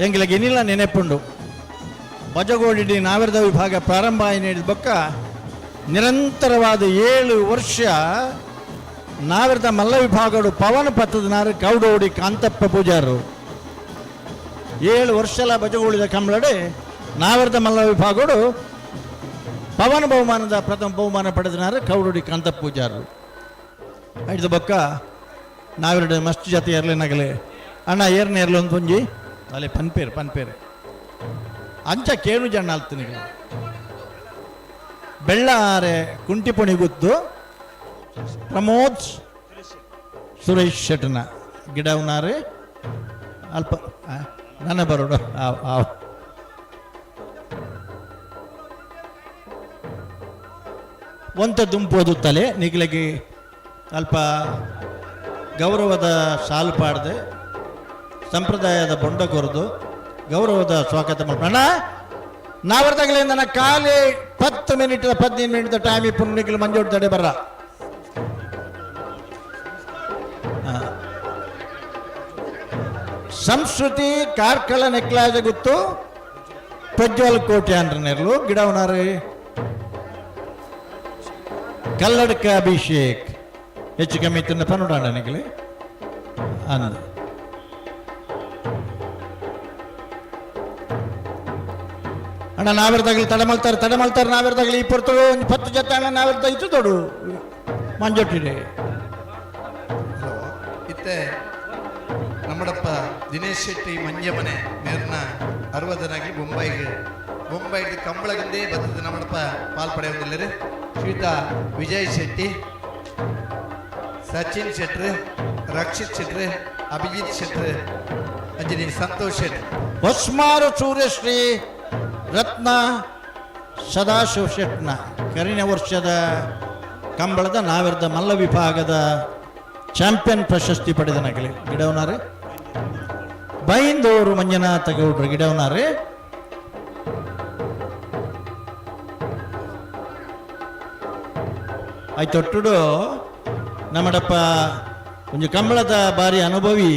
ಎಂಗ್ಲಿಗೆ ಇನ್ನಿಲ್ಲ ನೆನೆಪುಂಡು. ಬಜಗೋಡಿ ನಾವಿರ್ದ ವಿಭಾಗ ಪ್ರಾರಂಭ ಆಗಿ ನೀಡಿದ ಬೊಕ್ಕ ನಿರಂತರವಾದ 7 ವರ್ಷ ನಾವಿರ್ದ ಮಲ್ಲ ವಿಭಾಗಡು ಪವನ ಪತ್ತದನಾರು ಕೌಡೋಡಿ ಕಾಂತಪ್ಪ ಪೂಜಾರು 7 ವರ್ಷಲ ಬಜಗೋಳಿದ ಕಂಬಳಡೆ ನಾವಿರ್ದ ಮಲ್ಲ ವಿಭಾಗಡು ಪವನ ಬಹುಮಾನದ ಪ್ರಥಮ ಬಹುಮಾನ ಪಡೆದನಾರು ಕೌಡೋಡಿ ಕಾಂತಪ್ಪ ಪೂಜಾರು. ಐದು ಬೊಕ್ಕ ನಾವಿರಡು ಮಸ್ತ್ ಜಾತಿ ಎರ್ಲಿನಗಲೆ ಅಣ್ಣ ಏರ್ನ ಏರ್ಲು ಒಂದು ಪುಂಜಿ ಅಲ್ಲಿ ಪನ್ಪೇರು ಪನ್ಪೇರು ಅಂಚ ಕೇಣು ಜನ ಅಲ್ತನಿಗಳು ಬೆಳ್ಳಾರೆ ಕುಂಟಿಪುಣಿ ಗುತ್ತು ಪ್ರಮೋದ್ ಸುರೇಶ್ ಶೆಟ್ಟನ ಗಿಡವನಾರೆ ಅಲ್ಪ ನನ್ನ ಬರೋಡು ಆವ್. ಒಂತ ದುಂಪೋದು ತಲೆ ನಿಗ್ಲಗಿ ಅಲ್ಪ ಗೌರವದ ಸಾಲು ಪಾಡದೆ ಸಂಪ್ರದಾಯದ ಬೊಂಡ ಕೊರೆದು ಗೌರವದ ಸ್ವಾಗತ ಮಾಡ್ಕೊಂಡು ಅಣ್ಣ ನಾವರ್ದಾಗಲೇ ನನ್ನ ಖಾಲಿ 10 ಮಿನಿಟ್ 15 ಮಿನಿಟ್ ಟೈಮ್ ಇಪ್ಪು ನಿಗ್ಲು ಮಂಜೋಡ್ ತಡೆ ಬರ್ರ. ಸಂಸ್ಕೃತಿ ಕಾರ್ಕಳ ನೆಕ್ಲಾಜ ಗುತ್ತು ಪ್ರಜ್ವಲ್ ಕೋಟೆ ಅಂದ್ರನೆರ್ಲು ಗಿಡವನಾರಿ ಕಲ್ಲಡ್ಕ ಅಭಿಷೇಕ್ ಹೆಚ್ಚು ಕಮ್ಮಿ ತಿನ್ನ ಪನ್ನುಡಾಣ ನಿಗಲಿ ಅಂದ ಅಣ್ಣ ನಾವಿರ್ದಾಗಲಿ ತಡೆ ಮಲ್ತಾರೆ ತಡೆ ಮಲ್ತಾರೆ ನಾವಿರ್ದಾಗಲಿ ಈ ಪೊರ್ತುಡು ಒಂದು 10 ಜೊತೆ ಅಣ್ಣ ನಾವಿರ್ದ ಇತ್ತು ದೊಡ್ಡು ಮಂಜೊಟ್ಟಿದೆ. ಹಲೋ ಇತ್ತೆ ನಮ್ಮಡಪ್ಪ ದಿನೇಶ್ ಶೆಟ್ಟಿ ಮಂಜಮನೆ ಮೇರ್ನ ಅರವದನಾಗಿ ಬೊಂಬೈಗೆ ಬೊಂಬೈಗೆ ಕಂಬಳಗಿಂದೇ ಬರ್ತದೆ ನಮ್ಮಡಪ್ಪ ಪಾಲ್ ಪಡೆಯುವುದಿಲ್ಲರಿ. ಶ್ರೀತಾ ವಿಜಯ್ ಶೆಟ್ಟಿ, ಸಚಿನ್ ಶೆಟ್ರು, ರಕ್ಷಿತ್ ಶೆಟ್ರು, ಅಭಿಜಿತ್ ಶೆಟ್ರು, ಅಂಜನಿ ಸಂತೋಷ್ ಶೆಟ್ರು. ಹೊಸ್ಮಾರು ಸೂರ್ಯಶ್ರೀ ರತ್ನ ಸದಾಶಿವ ಶೆಟ್ನ ಕರಿನ ವರ್ಷದ ಕಂಬಳದ ನಾವಿರ್ದ ಮಲ್ಲ ವಿಭಾಗದ ಚಾಂಪಿಯನ್ ಪ್ರಶಸ್ತಿ ಪಡೆದ ನಗಲಿ ಗಿಡವನಾರೆ ಬೈಂದೂರು ಮಂಜುನಾಥ ಗೌಡ್ರು ಗಿಡವನಾರೆ. ಆಯ್ತೊಟ್ಟುಡು ನಮ್ಮಡಪ್ಪ ಒಂಜಿ ಕಂಬಳದ ಬಾರಿ ಅನುಭವಿ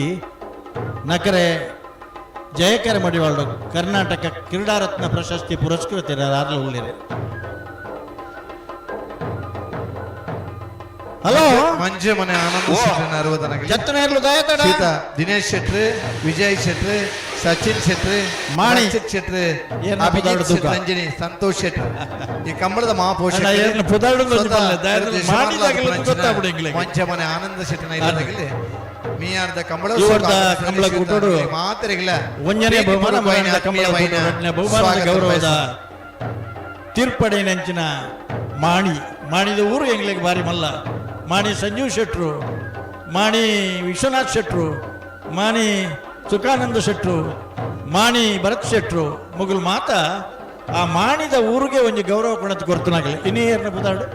ನಕರೆ ಜಯಕರ ಮಡಿವಾಳರು ಕರ್ನಾಟಕ ಕ್ರೀಡಾರತ್ನ ಪ್ರಶಸ್ತಿ ಪುರಸ್ಕೃತರಾಗಲು ಉಳ್ಳಿರು. ಹಲೋ ಮಂಜು ಮನೆ ಆನಂದ ಶೆಟ್ಟರ್ನ ಅರವದನಾಗಲಿ. ಜತ್ತನೇರ್ಲು ದಯತಡ. ಸೀತಾ ದಿನೇಶ್ ಶೆಟ್ರು, ವಿಜಯ್ ಶೆಟ್ರು, ಸಚಿನ್ ಶೆಟ್ರು, ಮಾಣಿ. ರಕ್ಷಿತ್ ಶೆಟ್ರು, ಏನ ಅಭಿಜಿತ್ ಪುದಾರ್ಡು ಶೆಟ್ರು, ತೂಕ? ಅಂಜನಿ ಸಂತೋಷ್ ಶೆಟ್ರು. ಈ ಕಂಬಳದ ಮಹಾಪೋಷಕರು ಅಣ್ಣ, ಏರ್ನ ಪುದಾರ್ಡು ಒಂಜಿ ಸ್ವತಃ ಪಲ್ಲೆ, ದಯದ ದೇಶ ಮಾಣಿದಾಗಲೂ ಮಾಡ್ಲಾರ್ದ ಗೊತ್ತಾಗ್ಬಿಡು ಎಂಗ್ಲಿಗೆ. ಮಂಚ ಮನೆ ಆನಂದ ಶೆಟ್ಟನ ಇಲ್ಲದಾಗಲಿ ಮೀಯಾರ್ದ ಕಂಬಳ ಈ ವರ್ಷದ ಕಂಬಳ ಕೂಟೋಡು ಮಾತರಿಗಿಲ್ಲ. ಒಂಜನೇ ಬಹುಮಾನ ಮರಣದ ಕಂಬಳ ಪ್ರೀತಿಪೂರ್ವಕವಾಯಿನ ಕೂಟೋಡು, ಎರಡನೇ ಬಹುಮಾನದ ಸ್ವಾಗತ ಗೌರವದ ಬಯಸುತ್ತೇನೆ. ತೀರ್ಪಡೆನಂಚಿನ ಮಾಣಿ ಮಾಣಿದ ಊರು ಎಂಗ್ಲಿಗೆ ಬಾರಿ ಮಲ್ಲ ಮಾಣಿ ಸಂಜೀವ್ ಶೆಟ್ರು, ಮಾಣಿ ವಿಶ್ವನಾಥ್ ಶೆಟ್ರು, ಮಾಣಿ ಸುಖಾನಂದ ಶೆಟ್ರು, ಮಾಣಿ ಭರತ್ ಶೆಟ್ರು ಮುಗುಲ್ ಮಾತ ಆ ಮಾಣಿದ ಊರಿಗೆ ಒಂಜಿ ಗೌರವ ಕೊಣತ್ ಕೊರ್ತನಾಗಲಿ. ಇನ್ನೇರ್ನ ಪುದಾರ್ಡು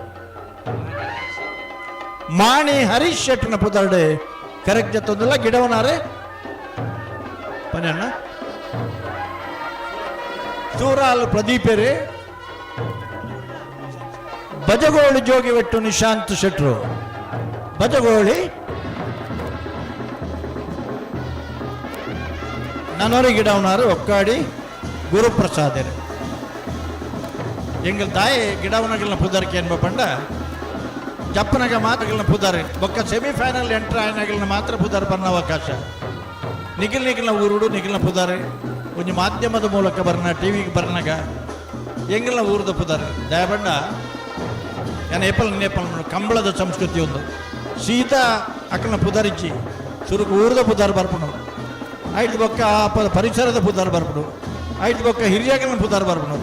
ಮಾಣಿ ಹರೀಶ್ ಶೆಟ್ರನ ಪುದಾರ್ಡು ಕರೆಕ್ಟ್ ಜತ್ತೊಂದಿಲ್ಲ ಗಿಡವನಾರೆ ಪನ್ಯಣ್ಣ ಸೂರಾಲ್ ಪ್ರದೀಪೇರಿ ಬಜಗೋಳಿ ಜೋಗಿವೆಟ್ಟು ನಿಶಾಂತ್ ಶೆಟ್ರು ಬಜಗೋಳಿ ನನೊರಿ ಗಿಡವನಾರು ಒಕ್ಕಾಡಿ ಗುರುಪ್ರಸಾದರು. ಎಂಗಲ್ ತಾಯಿ ಗಿಡವನಗಳನ್ನ ಪುದರ್ಕೆ ಎನ್ಬ ಪಂಡ ಜಪ್ಪನಗ ಮಾತ್ರಗಳನ್ನ ಪುದಾರೆ ಬೊಕ್ಕ ಸೆಮಿಫೈನಲ್ ಎಂಟರ್ ಆಯನಗಳನ್ನ ಮಾತ್ರ ಪುದಾರ್ ಬನ್ನ ಅವಕಾಶ. ನಿಖಿಲ್ ನಿಖಿಲ್ನ ಊರುಡು ನಿಖಿಲ್ನ ಪುದಾರೆ ಒಂಜಿ ಮಾಧ್ಯಮದ ಮೂಲಕ ಬರ್ನ, ಟಿವಿಗೆ ಬರ್ನಾಗ ಎಂಗಲ್ನ ಊರದ ಪುದಾರೆ ದಯಬಂಡ ಯಾನ ಏಪಲ್ ನೇಪಲ್ ಕಂಬಳದ ಸಂಸ್ಕೃತಿ ಒಂದು ಸೀತಾ ಅಕ್ಕನ ಪುದರಿಚ್ಚಿ ಸುರುಕು ಊರದ ಪುದಾರ್ ಬರ್ಪುಣು, ಐದು ಬೊಕ್ಕ ಆ ಪರಿಸರದ ಪುದಾರ್ ಬರ್ಪುಣು, ಐದು ಬೊಕ್ಕ ಹಿರಿಯಗಳನ್ನ ಪುದಾರ್ ಬರ್ಪುಣು,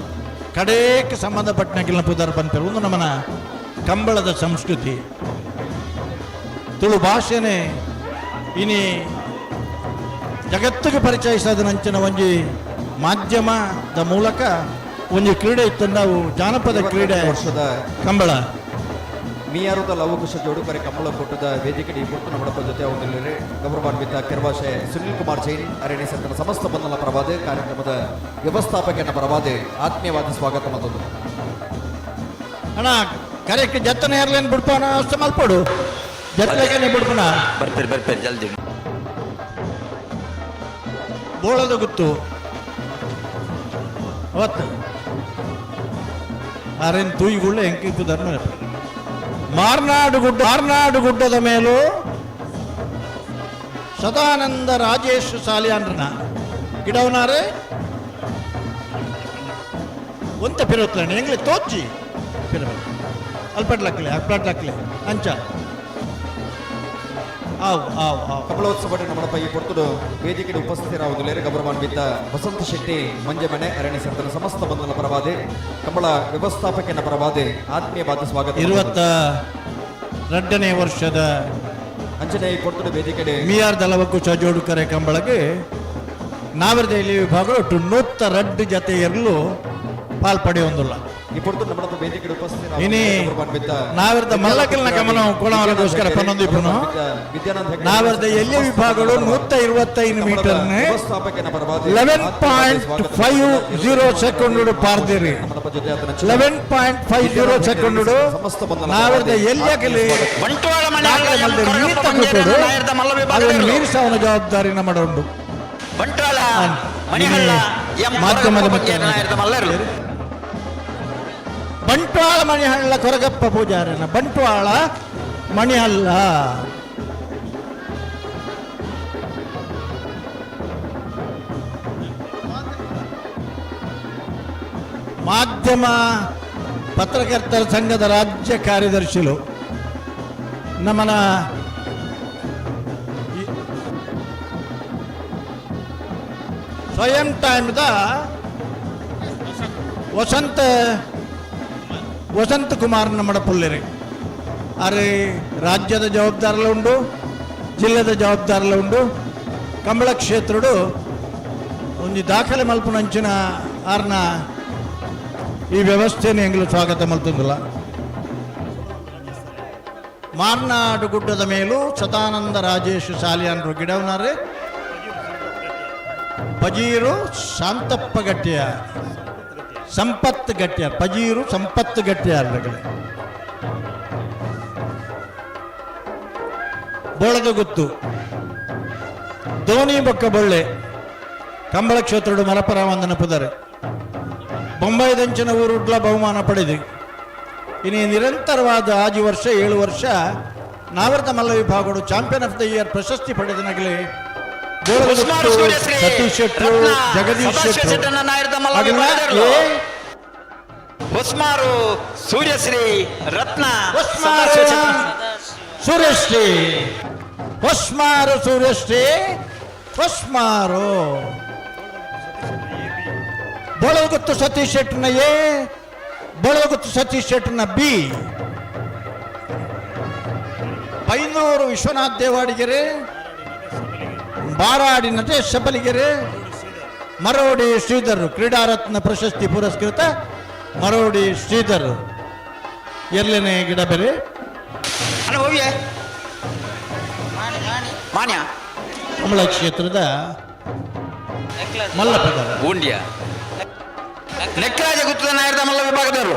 ಕಡೇಕ್ ಸಂಬಂಧಪಟ್ಟನಗಿಲ್ನ ಪುದಾರ್ ಪನ್ಪೆರ್. ಒಂದು ನಮ್ಮನ ಕಂಬಳದ ಸಂಸ್ಕೃತಿ. ತುಳು ಭಾಷೆನೇ ಇನಿ ಜಗತ್ತಿಗೆ ಪರಿಚಯಿಸೋದನಂಚಿನ ಒಂಜಿ ಮಾಧ್ಯಮದ ಮೂಲಕ ಒಂಜಿ ಕ್ರೀಡೆ ಇತ್ತು, ನಾವು ಜಾನಪದ ಕ್ರೀಡೆ ವರ್ಷದ ಕಂಬಳ. ಮಿಯಾರುದ ಲವಕುಶ ಜೋಡುಕರೆ ಕಂಬಳ ಕೂಟದ ವೇದಿಕೆ ಪುರ್ತು ನಮ್ಮಡಪ್ಪ ಜೊತೆ ಹೊಂದಿಲ್ಲರೆ ಗೌರವಾನ್ವಿತ ಕೆರವಾಶೆ ಸುನಿಲ್ ಕುಮಾರ್ ಜೈನ್ ಅರಣ್ಯ ಸತ್ತನ ಸಮಸ್ತ ಬಂಧನ ಪರವಾದ, ಕಾರ್ಯಕ್ರಮದ ವ್ಯವಸ್ಥಾಪಕನ ಪರವಾದ ಆತ್ಮೀಯವಾದ ಸ್ವಾಗತ ಮತ್ತೊಂದು. ಅಣ್ಣ, ಕರೆಕ್ಟ್ ಜತ್ತನ ಏರ್ಲೈನ್ ಬಿಡ್ಪಾನ, ಅಷ್ಟು ಮಲ್ಪಡು ಜತ್ತಲೇನೆ ಬಿಡ್ಪಣ. ಬರ್ತೀರಿ ಬರ್ತೀರಿ ಜಲ್ದಿ. ಬೋಳದ ಗುತ್ತು ಅವತ್ತು ಅರೆನ್ ತೂಯಿಗುಳ್ಳೆ ಎಂಕಿಪ್ಪುದನ್ನು. ಮಾರ್ನಾಡು ಗುಡ್ಡ, ಮಾರ್ನಾಡು ಗುಡ್ಡದ ಮೇಲೂ ಸದಾನಂದ ರಾಜೇಶ್ ಸಾಲಿಯಾನ್ರನ ಗಿಡವನಾರೆ ಒಂತ ಪಿರೋತ್ಲಣ್ಣ ಎಂಗ್ಲೆ ತೋಚಿ ಪಿರ ಅಲ್ಪಟ್ಲಕ್ಲೆ ಅಲ್ಪಟ್ಲಕ್ಲೆ ಅಂಚ ಆವ್ ಆವ್ ಆವ್. ಕಮಲೋತ್ಸವ ನಮ್ಮಡಪ್ಪ ಈ ಪೊರ್ತುಡು ವೇದಿಕೆ ಉಪಸ್ಥಿತರಾಗುವುದಿಲ್ಲ ಗೌರವಾನ್ವಿತ ವಸಂತ ಶೆಟ್ಟಿ ಮಂಜಮನೆ ಅರಣ್ಯ ಸರ್ತನ ಸಮಸ್ತ ಬಂಧನ ಪರವಾದೆ, ಕಂಬಳ ವ್ಯವಸ್ಥಾಪಕನ ಪರವಾದೆ ಆತ್ಮೀಯವಾದ ಸ್ವಾಗತ. 22ನೇ ವರ್ಷದ ಅಂಚನೆ ಈ ಪೊರ್ತುಡು ವೇದಿಕೆ ಮಿಯಾರ್ ದಲವಕ್ಕೂ ಚಜೋಡುಕರೆ ಕಂಬಳಗೆ ನಾವರದೆಯಲ್ಲಿ ವಿಭಾಗ ಒಟ್ಟು 102 ಜತೆ ಎರಲು ಪಾಲ್ಪಡೆಯೊಂದಿಲ್ಲ. ಈ ಪೊರ್ತುಡು ನಮ್ಮಡಪ್ಪ ವೇದಿಕೆ ಉಪಸ್ಥಿತ ಇನಿ ನಾವಿರದ ಮಲ್ಲಕಲ್ನ ಗಮನ ಕೊಡೋದಕ್ಕೋಸ್ಕರ ಪನ್ನೊಂದು ಇಪ್ಪನು. ವಿದ್ಯಾನಂದ ಹೆಗಡೆ ನಾವಿರದ ಎಲ್ಲಿ ವಿಭಾಗಗಳು 125 ಮೀಟರ್ ವ್ಯವಸ್ಥಾಪಕನ ಪರವಾದ 11.50 ಸೆಕೆಂಡ್ ಪಾರ್ದಿರಿ. ನಮ್ಮಡಪ್ಪ ಜೊತೆ ಆತನ 11.50 ಸೆಕೆಂಡ್. ಸಮಸ್ತ ಬಂಧನ ನಾವಿರದ ಎಲ್ಲಿ ಆಗಲಿ ಬಂಟ್ವಾಳ ಮನೆ ದಾಖಲೆ ಮಲ್ದೆ ಮೀತ ಕೊಟ್ಟುಡು. ಅದನ್ನು ಮೀರಿಸವನ ಜವಾಬ್ದಾರಿ ನಮ್ಮ ಉಂಡು. ಬಂಟ್ವಾಳ ಮಣಿಹಳ್ಳ ಎಂ ಮಾಧ್ಯಮದ ಕೊರಗಪ್ಪ ಪಂಜೇರ ನಾಯರ್ದ ಮಲ್ಲರು. ಬಂಟ್ವಾಳ ಮಣಿಹಳ್ಳ ಕೊರಗಪ್ಪ ಪೂಜಾರನ. ಬಂಟ್ವಾಳ ಮಣಿಹಳ್ಳ ಮಾಧ್ಯಮ ಪತ್ರಕರ್ತರ ಸಂಘದ ರಾಜ್ಯ ಕಾರ್ಯದರ್ಶಿಗಳು ನಮ್ಮನ ಸ್ವಯಂ ಟೈಮ್ದ ವಸಂತ ವಸಂತ ಕುಮಾರ್ ನಮ್ಮಡ ಪುಲ್ಲೆರೆ. ಅರೆ ರಾಜ್ಯದ ಜವಾಬ್ದಾರಲು ಉಂಡು, ಜಿಲ್ಲೆದ ಜವಾಬ್ದಾರಲು ಉಂಡು. ಕಂಬಳ ಕ್ಷೇತ್ರಡು ಒಂಜಿ ದಾಖಲೆ ಮಲ್ಪುನಂಚಿನ ಆರ್ನ ಈ ವ್ಯವಸ್ಥೆನ ಎಂಗ್ಲು ಸ್ವಾಗತ ಮಲ್ತೊಂದುಲ್ಲ. ಮಾರ್ನಾಡು ಗುಡ್ಡದ ಮೇಲೂ ಸದಾನಂದ ರಾಜೇಶ್ ಸಾಲಿಯಾನ್ರು ಗಿಡವನಾರೆ. ಪಜೀರು ಶಾಂತಪ್ಪ ಗಟ್ಟಿಯ, ಸಂಪತ್ತು ಗಟ್ಟಿಯಾರ್, ಪಜೀರು ಸಂಪತ್ತು ಗಟ್ಟಿಯಾರ್. ಬೋಳದ ಗುತ್ತು ಧೋನಿ ಬೊಕ್ಕ ಬೊಳ್ಳೆ ಕಂಬಳ ಕ್ಷೇತ್ರಡು ಮರಪರ ವಂದನ ಪುದರೆ ಬೊಂಬೈದಂಚಿನ ಊರುಡ್ಲ ಬಹುಮಾನ ಪಡೆದು ಇನ್ನು ನಿರಂತರವಾದ 6 ವರ್ಷ 7 ವರ್ಷ ನಾವರ್ತ ಮಲ್ಲ ವಿಭಾಗಗಳು ಚಾಂಪಿಯನ್ ಆಫ್ the year ಪ್ರಶಸ್ತಿ ಪಡೆದ ನಗಲಿ. ಉಸ್ಮಾನ್ ಸೂರ್ಯಶ್ರೀ, ಸತೀಶ್ ಶೆಟ್ಟರು, ರತ್ನ, ಜಗದೀಶ್ ಸದಾಶಿವ ಶೆಟ್ಟರು. ಶೆಟ್ಟರ್ನ ನಾಯರ್ದ ಮಲ್ಲ ಅದನ್ನ ವಿಭಾಗದವರು. ಎ ಹೊಸ್ಮಾರು ಸೂರ್ಯಶ್ರೀ ರತ್ನ ಹೊಸ್ಮಾರು ಸದಾಶಿವ ಶೆಟ್ಟರ್. ಸೂರ್ಯಶ್ರೀ, ಹೊಸ್ಮಾರು ಸೂರ್ಯಶ್ರೀ, ಹೊಸ್ಮಾರು ಬೋಳಗುತ್ತು ಸತೀಶ್ ಶೆಟ್ಟರ್ನ ಎ, ಬೋಳಗುತ್ತು ಸತೀಶ್ ಶೆಟ್ಟರ್ನ ಬಿ. ಬೈಂದೂರು ವಿಶ್ವನಾಥ್ ದೇವಾಡಿಗೆರೆ, ಬಾರಾಡಿ ನಟೇಶ್ ಶಬಲಿಗೆರೆ, ಮರೋಡಿ ಶ್ರೀಧರ್, ಕ್ರೀಡಾರತ್ನ ಪ್ರಶಸ್ತಿ ಪುರಸ್ಕೃತ ಮರೋಡಿ ಶ್ರೀಧರ್. ಎಲ್ಲನೇ ಗಿಡ ಬೇರೆ. ಅಣ್ಣ ಹೋಗಿಯೇ ಮಾನ್ಯ. ಕಮಲ ಕ್ಷೇತ್ರದ ಮಲ್ಲಪ್ಪದವರು. ಗೂಂಡಿಯ ನೆಕ್ರಾಜ ಗುತ್ತದ ನಾಯರ್ದ ಮಲ್ಲ ವಿಭಾಗದವರು.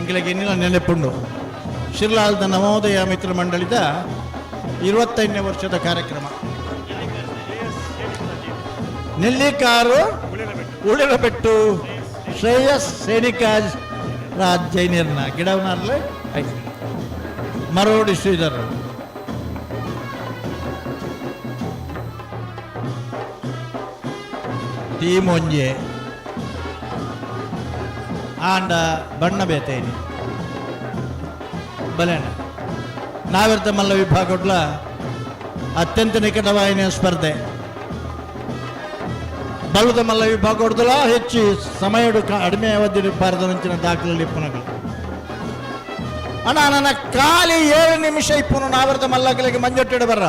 ಎಂಕಲೆಗೆ ಇನ್ನಿನ ನೆನಪುಂಡು. ಶಿರ್ಲಾಲ್ದ ನವೋದಯ ಮಿತ್ರ ಮಂಡಳಿದ 25ನೇ ವರ್ಷದ ಕಾರ್ಯಕ್ರಮ. ನೆಲ್ಲಿಕಾರು ಉಳಿರಬೆಟ್ಟು ಶ್ರೇಯಸ್ ಸೇನಿಕಾಜ್ ರಾಜ್ ಜೈನರ್ನ ಗಿಡವನಾರ್ಲೆ ಆಯ್ತು. ಮರೋಡಿ ಶ್ರೀಧರ್ ಟೀಮ್ ಒಂಜೆ ಆಂಡ ಬಣ್ಣ ಬೇತೇನಿ ಬಲೇಣ. ನಾವಿರ್ತ ಮಲ್ಲ ವಿಭಾಗಡ್ಲ ಅತ್ಯಂತ ನಿಕಟವಾಯಿನ ಸ್ಪರ್ಧೆ. ಬಲ್ಲದ ಮಲ್ಲ ವಿಭಾಗ ಹೊಡೆದಲ ಹೆಚ್ಚು ಸಮಯ ಕಡಿಮೆ ಅವಧಿ ಪಾರದಂಚಿನ ದಾಖಲೆಯಲ್ಲಿ ಪುನಗಳು. ಅಣ್ಣ, ನನ್ನ ಖಾಲಿ 7 ನಿಮಿಷ ಇಪ್ಪುನು. ನಾವಿರ್ತ ಮಲ್ಲಕಲಿಗೆ ಮಂಜೊಟ್ಟಿಡ ಬರ್ರ.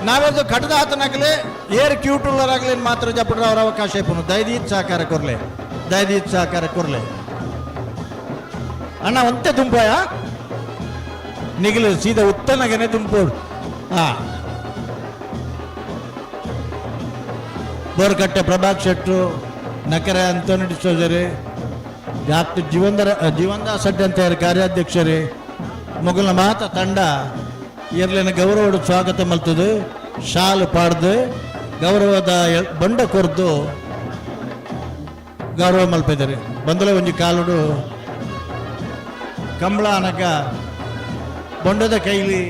ನಾವೆಂದು ಕಟ್ಟದ ಆತನಾಗಲಿ ಏರ್ ಕ್ಯೂಟುಳ್ಳರಾಗಲಿ ಮಾತ್ರ ಜಪಡ್ರ ಅವರ ಅವಕಾಶ ಇಪ್ಪುನು. ದಯದೀತ್ ಸಹಕಾರ ಕೊರ್ಲೆ, ದಯದೀತ್ ಸಹಕಾರ ಕೊರ್ಲೆ. ಅಣ್ಣ, ಒಂತೆ ತುಂಪಾಯ ನಿಗಲು ಸೀದಾ ಉತ್ತನಗನೆ ತುಂಬೋಡು. ಹಾ, ಬೋರ್ಕಟ್ಟೆ ಪ್ರಭಾಕ್ ಶೆಟ್ರು, ನಕರೆ ಅಂತೋನಿ ಡಿಸೋಜರಿ, ಡಾಕ್ಟರ್ ಜೀವನ್ದಾಸ್ ಅಡ್ಡಿ ಅಂತ ಕಾರ್ಯಾಧ್ಯಕ್ಷರೇ, ಮೊಗಲ ಮಾತ ತಂಡ ಎರ್ಲಿನ ಗೌರವಡು ಸ್ವಾಗತ ಮಲ್ತದು. ಶಾಲು ಪಾಡ್ದು ಗೌರವದ ಬಂಡ ಕೊರ್ದು ಗೌರವ ಮಲ್ಪಿದ್ದಾರೆ. ಬಂದಲ ಒಂಜಿ ಕಾಲುಡು ಕಂಬಳ ಅನಕ ಬೊಂಡದ ಕೈಲಿ,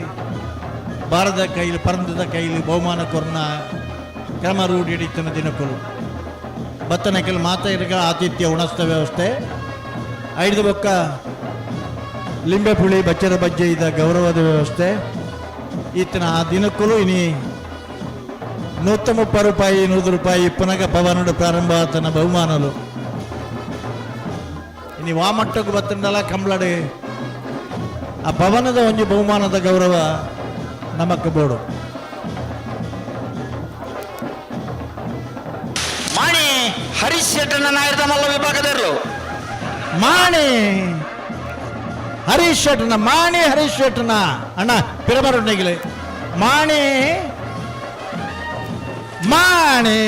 ಬಾರದ ಕೈಲಿ, ಪರಂದದ ಕೈಲಿ ಬಹುಮಾನ ಕೊರ್ನ ಕ್ರಮ ರೂಢಿ ಹಿಡಿತನ ದಿನಕ್ಕಲು. ಬತ್ತನಕಲ್ ಮಾತ ಆತಿಥ್ಯ ಉಣಸ್ತ ವ್ಯವಸ್ಥೆ. ಐದು ಬೊಕ್ಕ ಲಿಂಬೆ ಪುಳಿ ಬಚ್ಚರ ಬಜ್ಜೆ ಇದ್ದ ಗೌರವದ ವ್ಯವಸ್ಥೆ. ಈತನ ಆ ದಿನಕ್ಕೂ ಇನಿ 130 ರೂಪಾಯಿ, 100 ರೂಪಾಯಿ ಪುನಗ ಪವನುಡು ಪ್ರಾರಂಭ ಆತನ ಬಹುಮಾನಲು. ಇನಿ ವಾಮಟ್ಟకు ಬತ್ತಂಡಲ ಕಂಬ್ಳಡೆ ಆ ಪವನದ ಒಂಜಿ ಬಹುಮಾನದ ಗೌರವ ನಮಕ್ ಬೋಡು. ಮಾಣಿ ಹರೀಶ್ ಶೆಟ್ಟನ ನಾಯರದ ಮಲ್ಲ ವಿಭಾಗದವರು. ಮಾಣಿ ಹರೀಶ್ ಶೆಟ್ಟನ, ಮಾಣಿ ಹರೀಶ್ ಶೆಟ್ಟನ ಅಣ್ಣ ಪಿರಬರುಂಡಿಗಿಲೆ ಮಾಣಿ ಮಾಣಿ.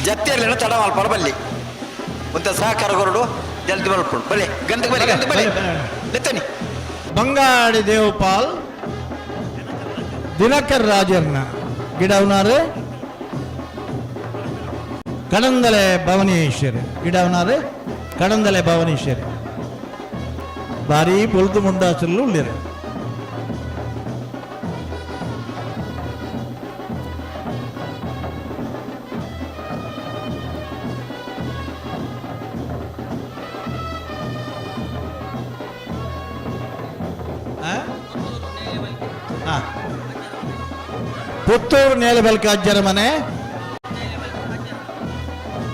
ಜತ್ತಿಯರ್ಲಿನ ತಡ ಮಲ್ಪಡ ಬಲ್ಲಿ ಒಂತ ಸಹಕಾರ ಕೊರಡು ಜಲ್ದಿ ಮಲ್ಪಡು. ಬಲೆ ಗಂಧಕ್ಕೆ ಬಲೆ, ಗಂಧಕ್ಕೆ ಬಲೆ ಲೆತ್ತನಿ. ಬಂಗಾಡಿ ದೇವಪಾಲ್ ದಿನಕರ್ ರಾಜರ್ನ ಗಿಡವನಾರು, ಕಡಂದಲೆ ಭವನೀಶ್ವರಿ ಗಿಡವನಾರು, ಕಡಂದಲೆ ಭವನೀಶ್ವರಿ ಭಾರಿ ಬೊಲ್ದು ಮುಂಡಾಸಲು ಉಳ್ಳಿರು. ಪುತ್ತೂರು ನೇಲಬಲ್ಕ ಅಜ್ಜರ ಮನೆ,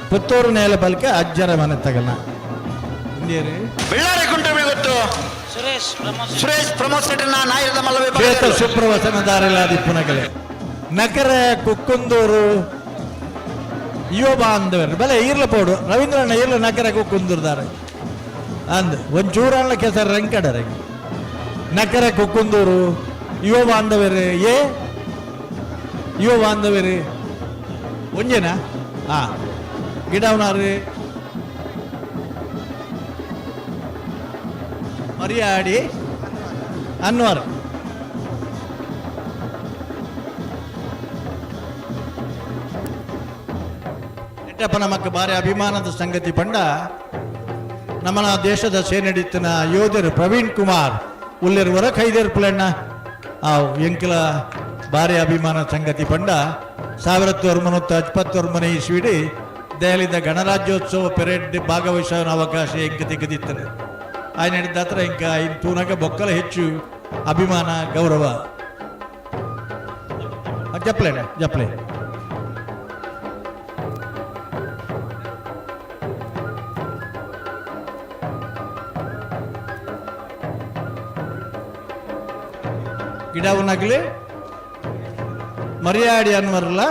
ಪುತ್ತೂರು ನೇಲಬಲ್ಕ ಅಜ್ಜರ ಮನೆ ತಗಲ. ಬೆಳ್ಳಾರಿ ಕುಂಟಮಿ ಗೊತ್ತು ಸುರೇಶ್ ಪ್ರಮೋದ್, ಸುರೇಶ್ ಪ್ರಮೋದ್ ಶೆಟ್ಟನ ನಾಯರದ ಮಲ್ಲ ಶ್ವೇತ ವಿಭಾಗದವರು. ಸುಪ್ರವಸನದಾರಲಾದಿಪ್ಪುನಗಲೆ ನಕರ ಕುಕ್ಕುಂದೂರು ಯುವ ಬಾಂಧವರು ಬಲೆ ಈರ್ಲ ಪೋಡು ರವೀಂದ್ರಣ್ಣ ಈರ್ಲ ನಕರ ಕುಕ್ಕುಂದೂರ್ದಾರೆ ಅಂದ್ ಒಂಚೂರಣ್ಣ ಕೆಸರ ರಂಕಡರೆ. ನಕರ ಕುಕ್ಕುಂದೂರು ಯುವ ಬಾಂಧವರು ಏ ಯುವ ಬಾಂಧವರು ಒಂಜೇನಾ? ಹಾ, ಗಿಡವನಾರು ಮರಿಯಾಡಿ ಅನ್ವರ್. ನೆಟ್ಟಪ್ಪ ನಮಕ್ ಭಾರಿ ಅಭಿಮಾನದ ಸಂಗತಿ ಪಂಡ ನಮ್ಮನ ದೇಶದ ಸೇನೆಡಿತ್ತಿನ ಯೋಧರು ಪ್ರವೀಣ್ ಕುಮಾರ್ ಉಲ್ಲಿರುವರ ಕೈದೇರ್ ಪುಲಣ್ಣ. ಆವ್ ಎಂಕಲ ಭಾರಿ ಅಭಿಮಾನ ಸಂಗತಿ ಪಂಡ 1979 ಇಸ್ವಿಡಿ ದೆಹಲಿದ ಗಣರಾಜ್ಯೋತ್ಸವ ಪೆರೇಡ್ ಭಾಗವಹಿಸುವ ಅವಕಾಶ ಎಂಕ ತೆಗೆದಿತ್ತನೆ. ఆయన ಹಿಡಿದ ಹತ್ರ ಇಂಕ ಇನ್ ತೂನಗ ಬೊಕ್ಕಲ ಹೆಚ್ಚು ಅಭಿಮಾನ ಗೌರವ. ಜಪ್ಲೆ ಜಪ್ಲೆ. ಗಿಡವನಾಗಲಿ ಮರ್ಯಾಡಿ ಅನ್ವರ್ಲ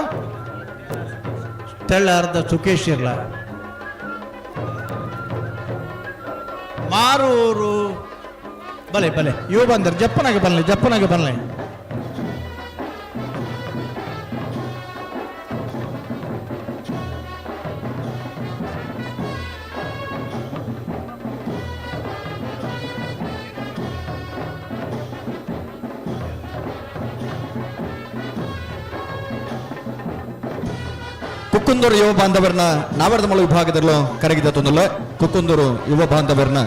ತೆಳ್ಳಾರ್ದ ಸುಖೇಶ್ ಇರ್ಲ ಮಾರೂರು. ಬಲೆ ಬಲೆ ಇವು ಬಂದರು. ಜಪ್ಪನಾಗೆ ಬನ್ನಿ, ಜಪ್ಪನಾಗೆ ಬನ್ನಿ. ಕುಕ್ಕುಂದೂರು ಯುವ ಬಾಂಧವರನ್ನ ನಾವರ್ದಮಳ ವಿಭಾಗದಲ್ಲೂ ಕರಗಿದ ತೊಂದಲ್ಲ. ಕುಕ್ಕುಂದೂರು ಯುವ ಬಾಂಧವರನ್ನ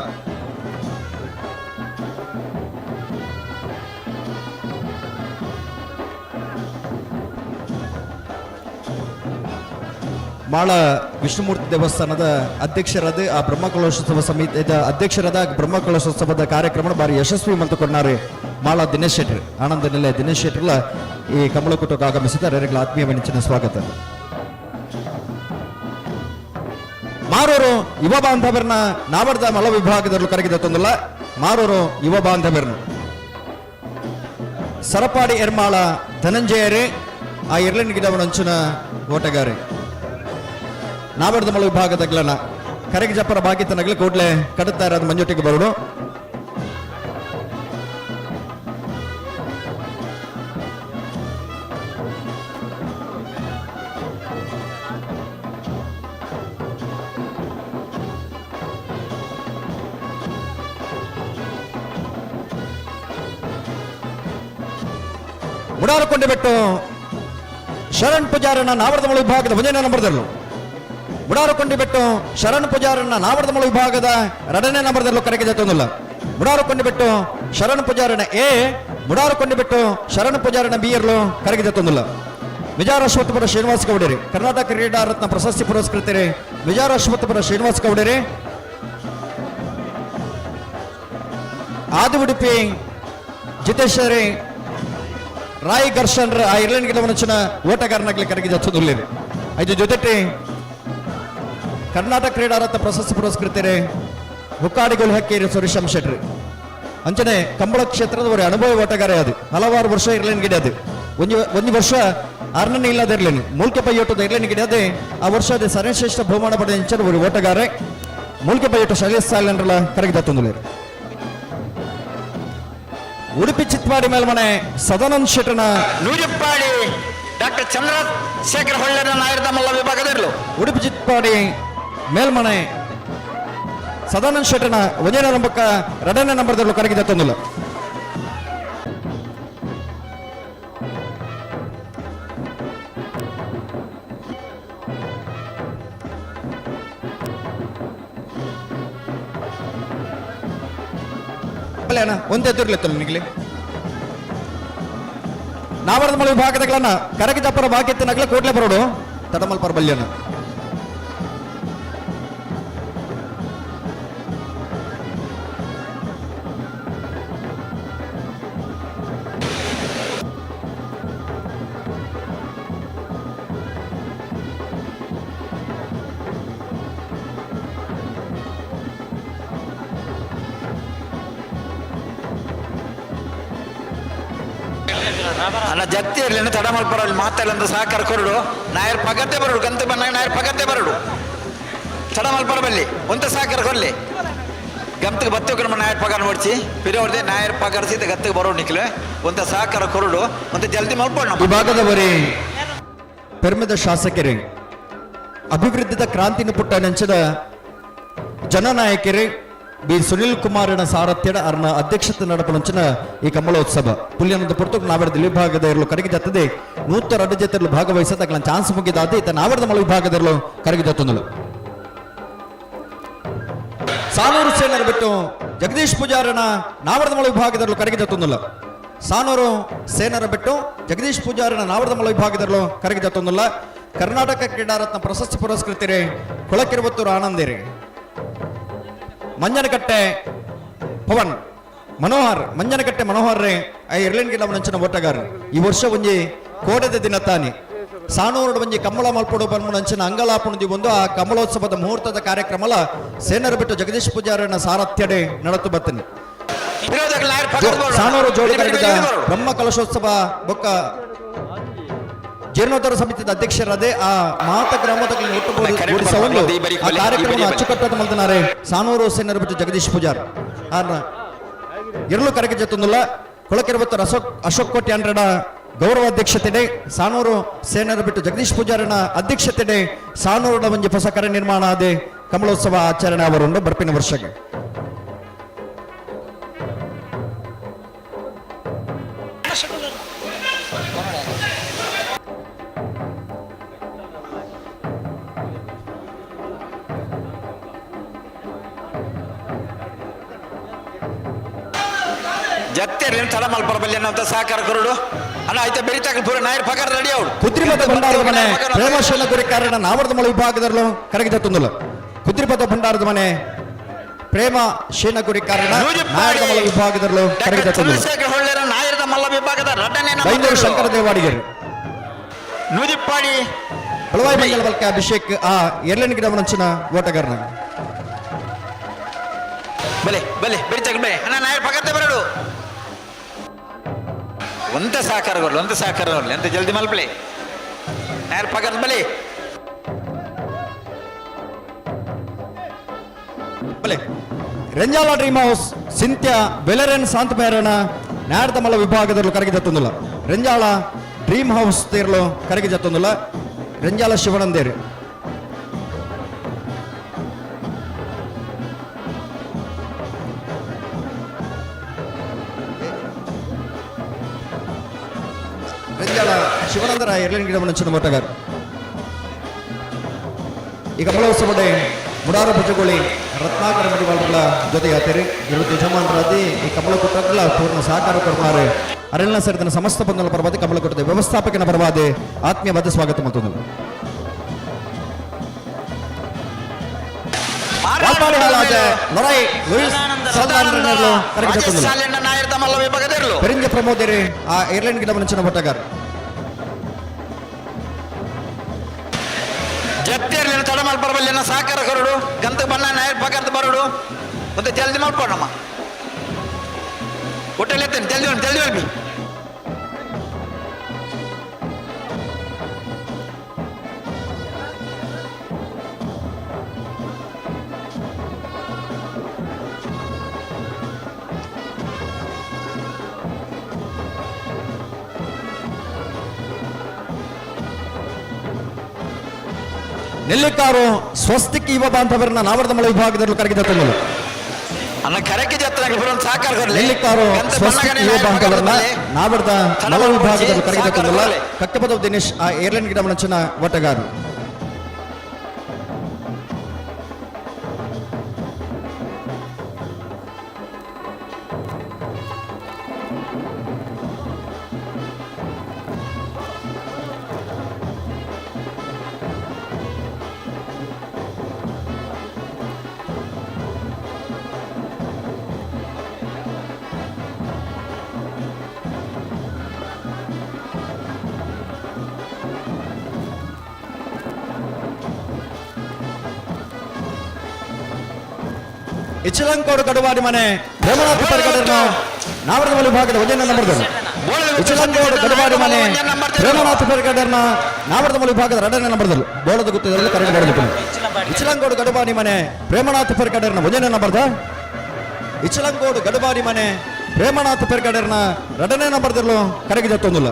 ಮಾಳ ವಿಷ್ಣುಮೂರ್ತಿ ದೇವಸ್ಥಾನದ ಅಧ್ಯಕ್ಷರಾದ ಆ ಬ್ರಹ್ಮಕಲಶೋತ್ಸವ ಸಮಿತಿಯ ಅಧ್ಯಕ್ಷರಾದ ಬ್ರಹ್ಮಕಲಶೋತ್ಸವದ ಕಾರ್ಯಕ್ರಮ ಬಾರಿ ಯಶಸ್ವಿ ಮಲ್ತುಕೊಂಡಾರೆ ಮಾಳ ದಿನೇಶ್ ಶೆಟ್ಟರ್. ಆನಂದ ನೆಲೆ ದಿನೇಶ್ ಶೆಟ್ಟರ್ಲ ಈ ಕಮಲಕೂಟಕ್ಕೆ ಆಗಮಿಸಿದ್ದಾರೆ. ಆತ್ಮೀಯ ನೆಚ್ಚಿನ ಸ್ವಾಗತ. ಮಾರೂರು ಯುವ ಬಾಂಧವರನ್ನ ನಾವರ್ದ ಮಲ ವಿಭಾಗದಲ್ಲಿ ಕರಗಿದ ತೊಂದಲ್ಲ. ಮಾರೂರು ಯುವ ಬಾಂಧವರನ್ನು ಸರಪಾಡಿ ಎರ್ಮಾಳ ಧನಂಜಯರೇ ಆ ಇರ್ಲಿನ್ ಗಿಡವನಂಚಿನ ಓಟಗಾರೆ ನಾವರ್ದ ಮಲ ವಿಭಾಗದ ಗ್ಲನ ಕರಗಿ ಜಪ್ಪರ ಬಾಗಿತನಗಲು ಕೂಡಲೇ ಕಡುತ್ತಾರೆ ಅದು ಮಂಜೊಟ್ಟಿಗೆ ಬರೋಡು. ಮುಡಾರಕೊಂಡೆ ಬೆಟ್ಟು ಶರಣ್ ಪೂಜಾರನ್ನ ನಾವರ್ದಮಳ ವಿಭಾಗದ ಒಂದನೇ ನಂಬರ್ದಲ್ಲೂ. ಮುಡಾರಕೊಂಡಿ ಬೆಟ್ಟು ಶರಣ್ ಪೂಜಾರನ್ನ ನಾವರ್ದಮಳ ವಿಭಾಗದ ಎರಡನೇ ನಂಬರ್ದಲ್ಲೂ ಕರೆಗೆ ಜೊತೆಯೊಂದಿಲ್ಲ. ಮುಡಾರಕೊಂಡಿ ಬೆಟ್ಟು ಶರಣ್ ಪೂಜಾರನ ಎ, ಮುಡಾರಕೊಂಡಿ ಬೆಟ್ಟು ಶರಣ್ ಪೂಜಾರನ ಬಿ ಎರ್ಲು ಕರೆಗೆ ಜೊತೆಯೊಂದಿಲ್ಲ. ವಿಜಾರ ಅಶ್ವತ್ಥಪುರ ಶ್ರೀನಿವಾಸ ಗೌಡರಿ ಕರ್ನಾಟಕ ಕ್ರೀಡಾ ರತ್ನ ಪ್ರಶಸ್ತಿ ಪುರಸ್ಕೃತರಿ ವಿಜಾರ ಅಶ್ವತ್ಥಪುರ ಶ್ರೀನಿವಾಸ ಗೌಡರಿ. ಆದಿ ಉಡುಪಿ ಜಿತೇಶ್ವರಿ ರಾಯ್ ಘರ್ಷನ್ ಆ ಐರ್ಲೆಂಡ್ ಗಿಡವನಚಿನ ಓಟಗಾರನಾಗಲಿ ಕರಗಿ ಜೊತೆದುಲ್ಲಿರಿ. ಐದು ಜೊತೆಟಿ ಕರ್ನಾಟಕ ಕ್ರೀಡಾರತ್ನ ಪ್ರಶಸ್ತಿ ಪುರಸ್ಕೃತರೆ ಹುಕ್ಕಾಡಿಗೋಲು ಹಕ್ಕೇರಿ ಸುರೇಶ್ ಶೆಟ್ರಿ. ಅಂಚನೆ ಕಂಬಳ ಕ್ಷೇತ್ರದ ಒಂದು ಅನುಭವ ಓಟಗಾರ ಅದು ಹಲವಾರು ವರ್ಷ ಐರ್ಲೆಂಡ್ ಗಿಡ ಅದು ಒಂದು ಒಂದು ವರ್ಷ ಅರ್ಣನೆ ಇಲ್ಲದ ಇರ್ಲೇನು ಮೂಲ್ಕೆ ಪೈಯೋಟದ ಐರ್ಲೆಂಡ್ ಗಿಡ ಅದೇ ಆ ವರ್ಷ ಅದೇ ಸರ್ವಶ್ರೇಷ್ಠ ಬಹುಮಾನ ಪಡೆದ ಇಂಚನ ಒಂದು ಓಟಗಾರೆ ಮೂಲ್ಕೆ ಪೈಯೋಟ ಶೈಲೇಶ್ ಸಾಲನ್ರಲ್ಲ ಕರಗಿದ ತೊಂದರೆ. ಉಡುಪಿ ಚಿತ್ವಾಡಿ ಮೇಲ್ಮನೆ ಸದಾನಂದ ಶೆಟ್ಟನ ನೂಜಪ್ಪಾಡಿ ಡಾಕ್ಟರ್ ಚಂದ್ರಶೇಖರ್ ಹೊಳ್ಳೆನ ನಾಯರ್ದ ಮಲ್ಲ ವಿಭಾಗದಲ್ಲೂ. ಉಡುಪಿ ಚಿತ್ಪಾಡಿ ಮೇಲ್ಮನೆ ಸದಾನಂದ ಶೆಟ್ಟನ ಒಂದನೇ ನಂಬಕ್ಕ ಎರಡನೇ ನಂಬರ್ದಲ್ಲೂ ಕರಗಿದ ತೊಂದಿಲ್ಲ. ಅಣ್ಣ ಒಂದೇ ಎದುರ್ಲಿತ್ತಲ್ಲ ನಿಗ್ಲಿ ನಾವರದ ವಿಭಾಗದಗಳನ್ನ ಕರಗಿದಪ್ಪರ ಬಾಕಿತ್ತನಗಲ ಕೂಡ್ಲೆ ಬರೋಡು ತಡಮಲ್ಪರ ಬಲ್ಯನ. ಅಣ್ಣ ಜತ್ತಿ ಇರಲಿ ತಡ ಮಲ್ಪರ ಅಲ್ಲಿ ಮಾತಾಡಂತ ಸಹಕಾರ ಕೊರಡು ನಾಯರ್ ಪಗತೆ ಬರಡು ಗಂತ ಬಂದಾಗ ನಾಯರ್ ಪಗತೆ ಬರಡು ತಡ ಮಲ್ಪರ ಬಲ್ಲಿ ಒಂತ ಸಹಕಾರ ಕೊರ್ಲಿ ಗಂತಕ್ಕೆ ಬತ್ತೆ ನಮ್ಮ ನಾಯರ್ ಪಗಾರ ನೋಡ್ಸಿ ಪಿರೋರ್ದೆ ನಾಯರ್ ಪಗಾರ ಸೀತ ಗತ್ತಿಗೆ ಬರೋ ನಿಕ್ಲೆ ಒಂತ ಸಹಕಾರ ಕೊರಡು ಒಂತ ಜಲ್ದಿ ಮಲ್ಪೋಣ. ಈ ಭಾಗದವರೇ ಪೆರ್ಮೆದ ಶಾಸಕರೇ ಅಭಿವೃದ್ಧಿದ ಕ್ರಾಂತಿನ ಪುಟ್ಟ ನೆಂಚದ ಜನನಾಯಕರೇ ಬಿ ಸುನಿಲ್ ಕುಮಾರನ ಸಾರಥ್ಯದ ಅರ್ನ ಅಧ್ಯಕ್ಷತೆ ನಡಪನಂಚಿನ ಈ ಕಮಲೋತ್ಸವ ಪುಲ್ಯನದ ಪುರ್ತುಕ್ ನಾವರದ ವಿಭಾಗದ ಇರಲು ಕರಗಿದತ್ತದೆ ನೂತ ರಡ್ಡು ಜೊತೆರಲು ಭಾಗವಹಿಸದ ಚಾನ್ಸ್ ಮುಗಿದಾದ ಈತ ನಾವರದ ಮಳ ವಿಭಾಗದರಲು ಕರಗಿದತ್ತೊಂದಳು. ಸಾನೂರು ಸೇನರ ಬಿಟ್ಟು ಜಗದೀಶ್ ಪೂಜಾರನ ನಾವರದ ಮಳ ವಿಭಾಗದರಲು ಕರಗಿದತ್ತೊಂದಲ್ಲ. ಸಾನೂರು ಸೇನರ ಬಿಟ್ಟು ಜಗದೀಶ್ ಪೂಜಾರನ ನಾವರದ ಮಳ ವಿಭಾಗದರಲು ಕರಗಿದತ್ತೊಂದಲ್ಲ. ಕರ್ನಾಟಕ ಕ್ರೀಡಾರತ್ನ ಪ್ರಶಸ್ತಿ ಪುರಸ್ಕೃತರೇ ಕೊಳಕಿರುವತ್ತೂರು ಆನಂದಿರಿ ಮಂಜನಕಟ್ಟೆ ಪವನ್ ಮನೋಹರ್ ಮಂಜನಕಟ್ಟೆ ಮನೋಹರ್ ರೇ ಐರ್ಲೆಂಡ್ ಗಿಡ ನಂಚಿನ ಓಟಗಾರ. ಈ ವರ್ಷ ಒಂಜಿ ಕೋಡೆದ ದಿನ ತಾನಿ ಸಾನೂರು ಒಂಜಿ ಕಮ್ಮಳ ಮಲ್ಪಡು ಬನ್ಮುನಂಚಿನ ಅಂಗಲಾಪುಣದಿ ಒಂದು ಆ ಕಮಲೋತ್ಸವದ ಮುಹೂರ್ತದ ಕಾರ್ಯಕ್ರಮಲ ಸೇನರ ಬಿಟ್ಟು ಜಗದೀಶ್ ಪೂಜಾರನ ಸಾರಥ್ಯಡೆ ನಡತು ಬತ್ತನಿ. ಸಾನೂರು ಜೋಡಿ ಬ್ರಹ್ಮ ಕಲಶೋತ್ಸವ ಬೊಕ್ಕ ಜೀರ್ಣೋದ್ಧಾರ ಸಮಿತಿಯ ಅಧ್ಯಕ್ಷರಾದ ಆ ಮಾತ ಗ್ರಾಮದ ಒಟ್ಟುಗೂಡಿಸವನ್ನು ಆ ಕಾರ್ಯಕ್ರಮ ಅಚ್ಚುಕಟ್ಟಾದ ಮಲ್ದನಾರೆ ಸಾನೂರು ಸೇನರ ಬಿಟ್ಟು ಜಗದೀಶ್ ಪೂಜಾರ್ ಆರ್ನ ಇರಲು ಕರೆಗೆ ಜೊತ್ತೊಂದುಲ್ಲ. ಕೊಳಕಿರುವತ್ತ ಅಶೋಕ್ ಅಶೋಕ್ ಕೋಟಿ ಅಂಡ್ರಡ ಗೌರವಾಧ್ಯಕ್ಷತೆ ಸಾನೂರು ಸೇನರ ಬಿಟ್ಟು ಜಗದೀಶ್ ಪೂಜಾರನ ಅಧ್ಯಕ್ಷತೆ ಸಾನೂರುಡ ಒಂಜಿ ಹೊಸ ಕರೆ ನಿರ್ಮಾಣ ಆದ ಕಮಲೋತ್ಸವ ಆಚರಣೆ ಅವರುಂಡು ಬರ್ಪಿನ ವರ್ಷಕ್ಕೆ. ಜತ್ತೆರ್ಲಿನ ತಡ ಮಲ್ಪರ ಬಲ್ಲಿ ಅನ್ನೋಂಥ ಸಹಕಾರ ಕೊರಡು. ಅಣ್ಣ ಆಯ್ತಾ ಬೆರಿತಾಕ ಪೂರ ನಾಯರ್ ಪಗಾರ ರೆಡಿ ಅವಳು. ಕುದ್ರಿಪದ ಭಂಡಾರದ ಮನೆ ಪ್ರೇಮಶೀಲ ಗುರಿಕಾರನ ನಾವರದ ಮಳ ವಿಭಾಗದಲ್ಲೂ ಕರಗಿದ ತುಂದಲು. ಕುದ್ರಿಪದ ಭಂಡಾರದ ಮನೆ ಪ್ರೇಮ ಶೀನ ಗುರಿಕಾರನ ನಾಯರದ ಮಳ ವಿಭಾಗದಲ್ಲೂ ಕರಗಿದ ತುಂದಲು. ಚಂದ್ರಶೇಖರ್ ಹೊಳ್ಳೆರ ನಾಯರದ ಮಲ್ಲ ವಿಭಾಗದ ರಡ್ಡನೇ ಬೈಂದೂರು ಶಂಕರ ದೇವಾಡಿಗರು. ನೂಜಿಪ್ಪಾಡಿ ಬಳವಾಯಿ ಮಂಗಲ ಬಲ್ಕ ಅಭಿಷೇಕ್ ಆ ಎರಡನೇ ಗಿಡವನಂಚಿನ ಓಟಗಾರನ. ಬಲೆ ಬಲೆ ಬೆರಿತಾಕ ಬಲೆ ಅಣ್ಣ ನಾಯರ್ ಪಗತ್ತೆ ಬರಡು. ಒಂತ ಸಹಕಾರ ಕೊಡ್ಲಿ, ಒಂತ ಸಹಕಾರ ಕೊಡ್ಲಿ ಅಂತ ಜಲ್ದಿ ಮಲ್ಪಲೆ ನಾಯರ್ ಪಗತ್ ಬಲೆ. ಬಲೆ ರೆಂಜಾಲ ಡ್ರೀಮ್ ಹೌಸ್ ಸಿಂತ್ಯ ಬೆಲರೆನ್ ಶಾಂತಮೇರನ ನಾಡದಮಲ ವಿಭಾಗದಲ್ಲೂ ಕರಗಿದ ತುಂದಲ. ರೆಂಜಾಳ ಡ್ರೀಮ್ ಹೌಸ್ ತೇರ್ಲು ಕರಗಿದ ತುಂದಲ ರೆಂಜಾಳ ಶಿವನಂದೇರು. ರೆಂಜಾಳ ಶಿವನಂದರ ಎರಡನೇ ಗಿಡ ಮನಸ್ಸಿನ ಮೋಟಗಾರ. ಈ ಕಮಲೋತ್ಸವಡೆ ಮುಡಾರ ಭುಜಗೋಳಿ ರತ್ನಾಕರ ಮಡಿವಾಳಗಳ ಜೊತೆಯಾತಿರಿ ಇವರು ಯಜಮಾನರಾದಿ ಈ ಕಮಲಕೂಟಗಳ ಪೂರ್ಣ ಸಹಕಾರ ಕೊಡ್ತಾರೆ. ಅರಣ್ಯ ಸೇರಿದ ಸಮಸ್ತ ಬಂಧುಗಳ ಪರವಾದಿ ಕಮಲಕೂಟದ ವ್ಯವಸ್ಥಾಪಕನ ಪರವಾದಿ ಆತ್ಮೀಯವಾದ ಸ್ವಾಗತ ಮತ್ತೊಂದು. ವಾಲ್ಪಾಡಿ ಹಾಲಾಜ ಲೊರೈ ಲೂಯಿಸ್ ಸಾಲ್ದಾನ್ರನ್ನರು ಕರಗಿದ ರಾಜೇಶ್ ತಂದರು. ಸಾಲಿಯಣ್ಣ ನಾಯರದ ಮಲ್ಲ ವಿಭಾಗದಿರಲು. ಪೆರಿಂಜ ಪ್ರಮೋದೇರಿ ಆ ಏರ್ಲೈನ್ ಗಿಡ ಮನಸ್ಸಿನ ಓಟಗಾರ. ಜತ್ತೆರ್ಲಿನ ತಡ ಮಲ್ಪರ ಬಲ್ಲಿನ ಸಹಕಾರ ಕೊರಡು. ಗಂತ ಬಣ್ಣ ನಾಯರ್ ಪಗರ್ದ ಬರಡು. ಮತ್ತೆ ಜಲ್ದಿ ಮಲ್ಪಡಮ್ಮ ಹೋಟೆಲ್ ಎತ್ತೇನೆ ಜಲ್ದಿ ಮಾಡಿ, ಜಲ್ದಿ ಮಲ್ಪಿ. ನೆಲ್ಲಿಕಾರು ಸ್ವಸ್ತಿಕ್ ಯುವ ಬಾಂಧವರನ್ನ ನಾವರ್ದಮಳ ವಿಭಾಗದಲ್ಲಿ ಕರಗಿದ ತಂದರು. ಅನ್ನ ಕರಕ್ಕೆ ಜಾತ್ರೆ ಒಂದು ಸಹಕಾರ ಕೊಡ್ಲಿ. ನೆಲ್ಲಿಕಾರು ಗಂತ ಸ್ವಸ್ತಿಕ್ ಬಣ್ಣಗನೇ ಯುವ ನಾಯರ್ ಬಾಂಧವರನ್ನ ಪಗರ್ದ ಬಲೆ. ನಾವರ್ದ ತಡ ಮಳ ಮಲ್ಪೊಡ್ಚಿ, ವಿಭಾಗದಲ್ಲಿ ಕರಗಿದ ಸಹಕಾರ ತಂದಲ್ಲ. ಕೊಡ್ಲಿ. ಕಕ್ಕಪದವ್ ದಿನೇಶ್ ಆ ಏರ್ಲೈನ್ ಗಿಡ ಮನಸ್ಸಿನ ಓಟಗಾರರು. ಇಚ್ಚಲಂಕೋಡು ಕಡುವಾಡಿ ಮನೆ ಪ್ರೇಮನಾಥ ಪರಿಗಡನ ನಾವರದ ವಿಭಾಗದ ಒಂದನೇ ನಂಬರ್ದವರು. ಇಚ್ಚಲಂಕೋಡು ಕಡುವಾಡಿ ಮನೆ ಪ್ರೇಮನಾಥ ಪರಿಗಡನ ನಾವರದ ವಿಭಾಗದ ಎರಡನೇ ನಂಬರ್ದವರು. ಬೋಳದ ಗುತ್ತದಲ್ಲಿ ಕರೆಗೆ ಬರಲಿಕ್ಕೆ. ಇಚ್ಚಲಂಕೋಡು ಕಡುವಾಡಿ ಮನೆ ಪ್ರೇಮನಾಥ ಪರಿಗಡನ ಒಂದನೇ ನಂಬರ್ದ. ಇಚ್ಚಲಂಕೋಡು ಗಡುಬಾಡಿ ಮನೆ ಪ್ರೇಮನಾಥ ಪೆರ್ಗಡರ್ನ ಎರಡನೇ ನಂಬರ್ದಲ್ಲೂ ಕರೆಗೆ ತೊಂದಿಲ್ಲ.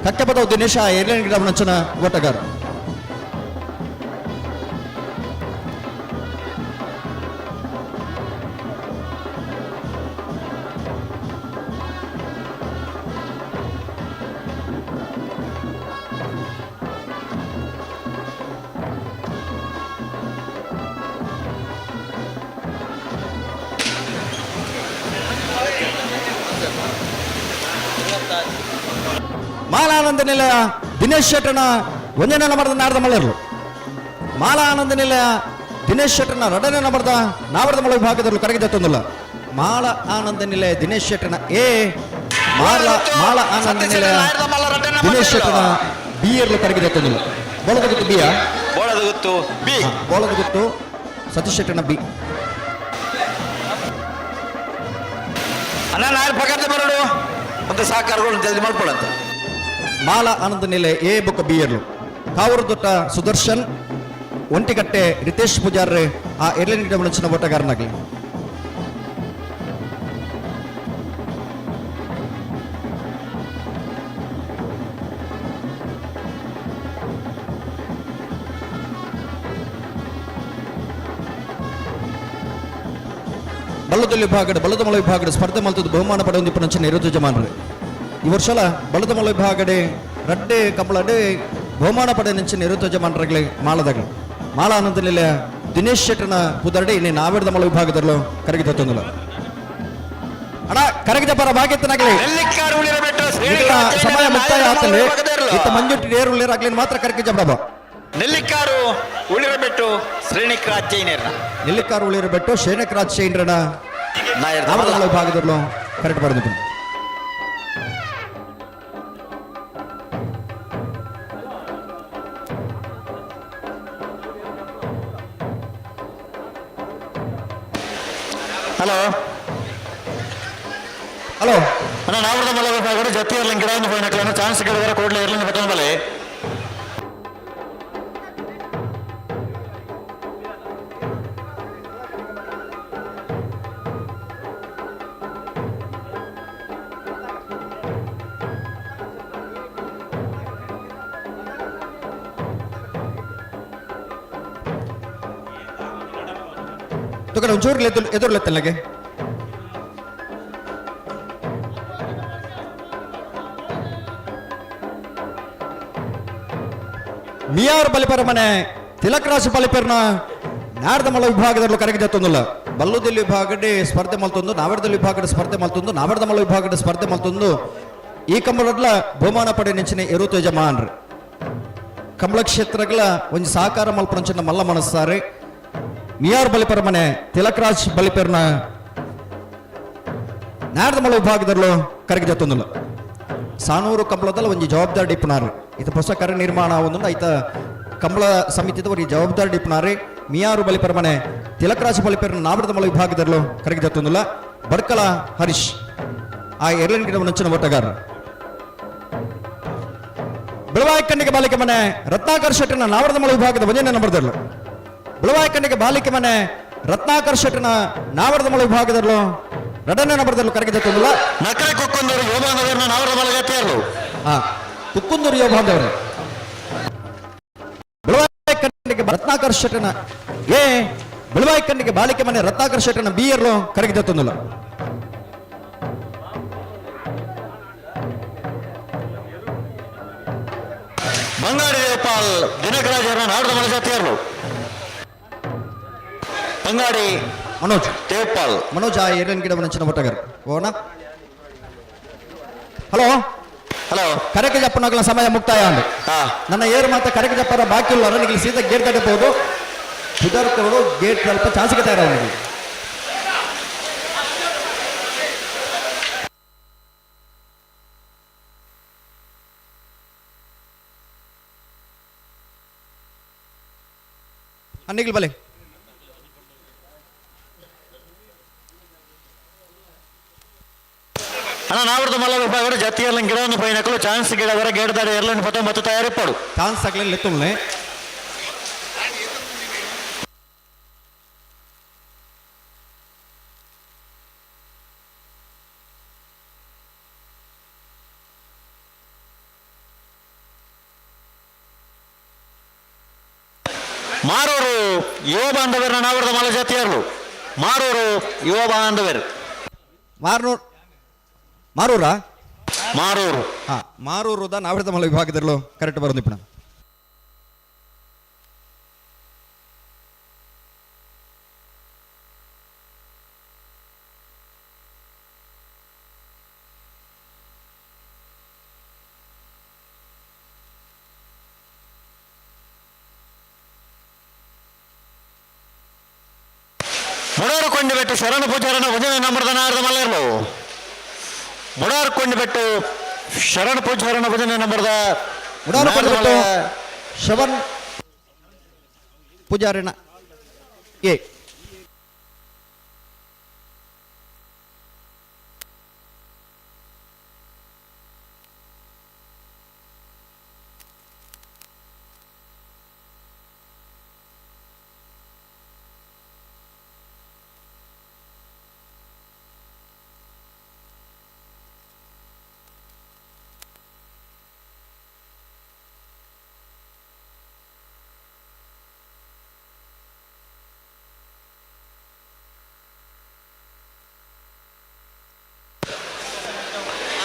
ಕಕ್ಕೆಪದವು ದಿನೇಶ ಏರ್ಲೈನ್ ಗಿಡ ನಂಚನ ಓಟಗಾರ. ಮಾಲಾನಂದ ನಿಲಯ ದಿನೇಶ್ ಶೆಟ್ಟನ ಒಂದನೇ ನಂಬರ್ದ ನಾರದ ಮಳ್ಳರು. ಮಾಲಾನಂದ ನಿಲಯ ದಿನೇಶ್ ಶೆಟ್ಟನ ಎರಡನೇ ನಂಬರ್ದ ನಾವರದ ಮಳ ವಿಭಾಗದಲ್ಲಿ ಕರಗಿದ ತೊಂದಿಲ್ಲ. ಮಾಳ ಆನಂದ ನಿಲಯ ದಿನೇಶ್ ಶೆಟ್ಟನ ಎ ಮಾಳ ಮಾಳ ಆನಂದ ನಿಲಯ ದಿನೇಶ್ ಶೆಟ್ಟನ ಬಿ ಎರ್ಲು ಕರಗಿದ ತೊಂದಿಲ್ಲ. ಬೋಳದ ಗುತ್ತು ಬಿಯಾ? ಬೋಳದ ಗುತ್ತು ಬಿ. ಬೋಳದ ಗುತ್ತು ಸತೀಶ್ ಶೆಟ್ಟನ ಬಿ. ಅಣ್ಣ ನಾಯರ್ ಪಗರ್ದ ಬರಡು ಒಂದು ಸಹಕಾರಗಳು ಜಲ್ದಿ ಮಾಡ್ಕೊಳ್ಳಂತ. ಮಾಲ ಆನಂದ ನಿಲೆ ಎ ಬೊಕ್ಕ ಬಿ ಎರ್ಲು. ಕಾವೂರು ದೊಟ್ಟ ಸುದರ್ಶನ್ ಒಂಟಿಕಟ್ಟೆ ರಿತೇಶ್ ಪೂಜಾರ್ರೆ ಆ ಏರ್ಲೈನ್ ಗಿಡ ಮನಸ್ಸಿನ ಓಟಗಾರನಾಗಲಿ. ಬಲ್ಲದೊಲ್ಲಿ ವಿಭಾಗದ ಬಲ್ಲದಮಳ ವಿಭಾಗದ ಸ್ಪರ್ಧೆ ಮಲ್ತದ ಬಹುಮಾನ ಪಡೆದ ಪುನಂಚಿನ ಇರುದು ಜಮಾನ್ರೆ. ಈ ವರ್ಷಲ ಬಲ್ಲದಮಳ ವಿಭಾಗಡೆ ರಡ್ಡೆ ಕಬ್ಬಳಡೆ ಬಹುಮಾನ ಪಡೆದ ನೆಂಚಿನ ಇರುತ್ತ ಜಮಾನ್ರಗ್ಲೆ ಮಾಳದಾಗ ಮಾಳ ಆನಂದನಿಲ್ಲ ದಿನೇಶ್ ಶೆಟ್ಟನ ಪುದರ್ಡೆ ಇನ್ನೇ ನಾವೇಡ್ದ ಮಳ ವಿಭಾಗದಲ್ಲೂ ಕರಗಿದ ತೊಂದಲ. ಅಣ್ಣ ಕರಗಜಪರ ಭಾಗ್ಯತನಾಗಲಿ ಸಮಯ ಮುಕ್ತಾಯ ಆತಲ್ಲಿ ಇತ್ತ ಮಂಜುಟ್ಟಿ ನೇರು ಮಾತ್ರ ಕರಗಜ ನೆಲ್ಲಿಕಾರು ಉಳಿರಬೆಟ್ಟು ಶ್ರೇಣಿಕರಾಜ್ ಜೈನರ್ನ. ನೆಲ್ಲಿಕಾರು ಉಳಿರಬೆಟ್ಟು ಶ್ರೇಣಿಕರಾಜ್ ಜೈನರನ ನಾಮದಳ ವಿಭಾಗದಲ್ಲೂ ಕರೆಕ್ಟ್ ಬರೆದು. ಹಲೋ ಹಲೋ ಅಣ್ಣ ನಾವರದ ಮಲ್ಲ ವಿಭಾಗದ ಜೊತೆ ಇರ್ಲಿಂಗ್ ಗಿಡ ಒಂದು ಹೋಯ್ನಕ್ಲನ್ನು ಚಾನ್ಸ್ ಗಿಡವರ ಕೂಡಲೇ ಇರ್ಲಿಂಗ್ ಬತ್ತೊಂದು ಬಲೆ. ತುಕಡೆ ಒಂಚೂರು ಎದುರ್ಲೆತ್ತಲ್ಲಗೆ ಮಿಯಾರ್ ಬಲಿಪರ ಮನೆ ತಿಲಕರಾಜ್ ಬಲಿಪರ್ನ ನಾಡ್ದಮಲ ವಿಭಾಗದಲ್ಲಿ ಕರೆಗೆ ಜತ್ತೊಂದಿಲ್ಲ. ಬಲ್ಲುದಿಲ್ಲಿ ವಿಭಾಗಡೆ ಸ್ಪರ್ಧೆ ಮಲ್ತೊಂದು, ನಾವರ್ದಲ್ಲಿ ವಿಭಾಗದ ಸ್ಪರ್ಧೆ ಮಲ್ತೊಂದು, ನಾವರ್ದಮಲ ವಿಭಾಗದ ಸ್ಪರ್ಧೆ ಮಲ್ತೊಂದು. ಈ ಕಂಬಳಡ್ಲ ಬಹುಮಾನ ಪಡೆ ನೆಂಚಿನ ಎರು ತೇಜಮಾನ್ರಿ ಕಮಲ ಕ್ಷೇತ್ರಗಳ ಒಂಜಿ ಸಹಕಾರ ಮಲ್ಪನಂಚಿನ ಮಲ್ಲ ಮನಸ್ಸಾರಿ ಮಿಯಾರ್ ಬಲಿಪರ ಮನೆ ತಿಲಕರಾಜ್ ಬಲಿಪರ್ನ ನಾಡ್ದಮಲ ವಿಭಾಗದಲ್ಲೂ ಕರೆಗೆ ಜತ್ತೊಂದಿಲ್ಲ. ಸಾನೂರು ಕಂಬಳದಲ್ಲಿ ಒಂಜಿ ಜವಾಬ್ದಾರಿ ಡಿಪ್ಪುನಾರು ಇದು ಹೊಸ ಕರೆ ನಿರ್ಮಾಣ ಒಂದು ಐತ ಕಂಬಳ ಸಮಿತಿದವರು ಈ ಜವಾಬ್ದಾರಿ ಡಿಪ್ಪುನಾರಿ ಮಿಯಾರು ಬಲಿಪರ ಮನೆ ತಿಲಕರಾಜ್ ಬಲಿಪರ ನಾವೃತಮಲ ವಿಭಾಗದಲ್ಲೂ ಕರೆಗೆ ಜತ್ತೊಂದಿಲ್ಲ. ಬಡ್ಕಲ ಹರೀಶ್ ಆ ಎರಡನೇ ಗಿಡವನ್ನು ನಂಚಿನ ಓಟಗಾರ. ಬೆಳವಾಯಿ ಕಣ್ಣಿಗೆ ಬಾಲಿಕೆ ಮನೆ ರತ್ನಾಕರ್ ಶೆಟ್ಟನ ನಾವರದಮಲ ವಿಭಾಗದ ಒಂದನೇ ನಂಬರ್ದಲ್ಲೂ. ಬೆಳವಾಯಿ ಕಣ್ಣಿಗೆ ಬಾಲಿಕೆ ಮನೆ ರತ್ನಾಕರ್ ಶೆಟ್ಟನ ನಾವರದಮಲ ವಿಭಾಗದಲ್ಲೂ ಎರಡನೇ ನಂಬರ್ದಲ್ಲೂ ಕರೆಗೆ ಜತ್ತೊಂದಿಲ್ಲ. ನಕರೆ ಕುಕ್ಕುಂದೂರು ಯೋಬಾಂಧವರನ್ನ ನಾವರದ ಜೊತೆಯಲ್ಲೂ. ಹಾ, ಕುಕ್ಕುಂದೂರು ಯೋಬಾಂಧವರು ಬೆಳವಾಯಿ ಕಣ್ಣಿಗೆ ರತ್ನಾಕರ್ ಶೆಟ್ಟನ ಎ ಬೆಳವಾಯಿ ಕಣ್ಣಿಗೆ ಬಾಲಿಕೆ ಮನೆ ರತ್ನಾಕರ್ ಶೆಟ್ಟನ ಬಿ ಎರ್ಲು ಕರೆಗೆ ಜತ್ತೊಂದಿಲ್ಲ. ಬಂಗಾಡಿ ದೇವಪಾಲ್ ದಿನಕರಾಜ್ ಅವರನ್ನ ನಾಡದ ಮಲ ಜೊತೆಯಲ್ಲೂ. ಬಂಗಾಡಿ ಮನೋಜ್ ದೇವಪಾಲ್ ಮನೋಜ್ ಆ ಏರಿಯನ್ ಗಿಡವನ್ನು ನಂಚಿನ ಓಟಗಾರ. ಓಣ ಹಲೋ ಹಲೋ ಕರೆಕೆ ಜಪ್ಪನಗಳ ಸಮಯ ಮುಕ್ತಾಯ ಅಂದು. ನನ್ನ ಏರು ಮಾತ ಕರೆಕೆ ಜಪ್ಪರ ಬಾಕಿ ಇಲ್ಲ ನನಗೆ ಸೀದಾ ಗೇಟ್ ತಡಬಹುದು. ಸುಧಾರಕರು ಗೇಟ್ ಸ್ವಲ್ಪ ಚಾನ್ಸ್ಗೆ ತಯಾರ ಅವನಿಗೆ. ಅನ್ನಿಗ್ಲು ಬಲೆ ಅಣ್ಣ ನಾವರದ ಮಲ್ಲ ವಿಭಾಗದ ಜೊತೆಯಲ್ಲಿ ಗಿಡವನ್ನು ಪೈನಕಲು ಚಾನ್ಸ್ ಗಿಡವರ ಗೇಟ್ ದಾಡಿ ಎರಲನ್ನು ಪತ ಮತ್ತು ತಯಾರಿಪ್ಪಡು. ಚಾನ್ಸ್ ಆಗಲಿ ಲೆತ್ತುಲ್ನೆ. ಮಾರೂರು ಯುವ ಬಾಂಧವರನ್ನ ನಾವರದ ಮಲ್ಲ ಜಾತಿಯರು. ಮಾರೂರು ಯುವ ಬಾಂಧವರು. ಮಾರ್ನೂರ್ ಮಾರೂರಾ? ಮಾರೂರು. ಹಾ, ಮಾರೂರುದ ನಾವರದ ಮಲ್ಲ ವಿಭಾಗದಲ್ಲೂ ಕರೆಕ್ಟ್ ಬರೋದು ಇಪ್ಪಣ. ಮುಡಾರು ಕೊಂಡಿಬೆಟ್ಟು ಶರಣ ಪೂಜಾರನ ಒಂದನೇ ನಂಬರ್ದ ನಾರದ ಮಲ್ಲರ್ಲು. ಮುಡಾರು ಕೊಂಡಿಬೆಟ್ಟು ಶರಣ ಪೂಜಾರನ ಒಂದನೇ ನಂಬರ್ದ ಮುಡಾರು ಕೊಂಡಿಬೆಟ್ಟು ಶವನ್ ಪೂಜಾರಿನ ಎ.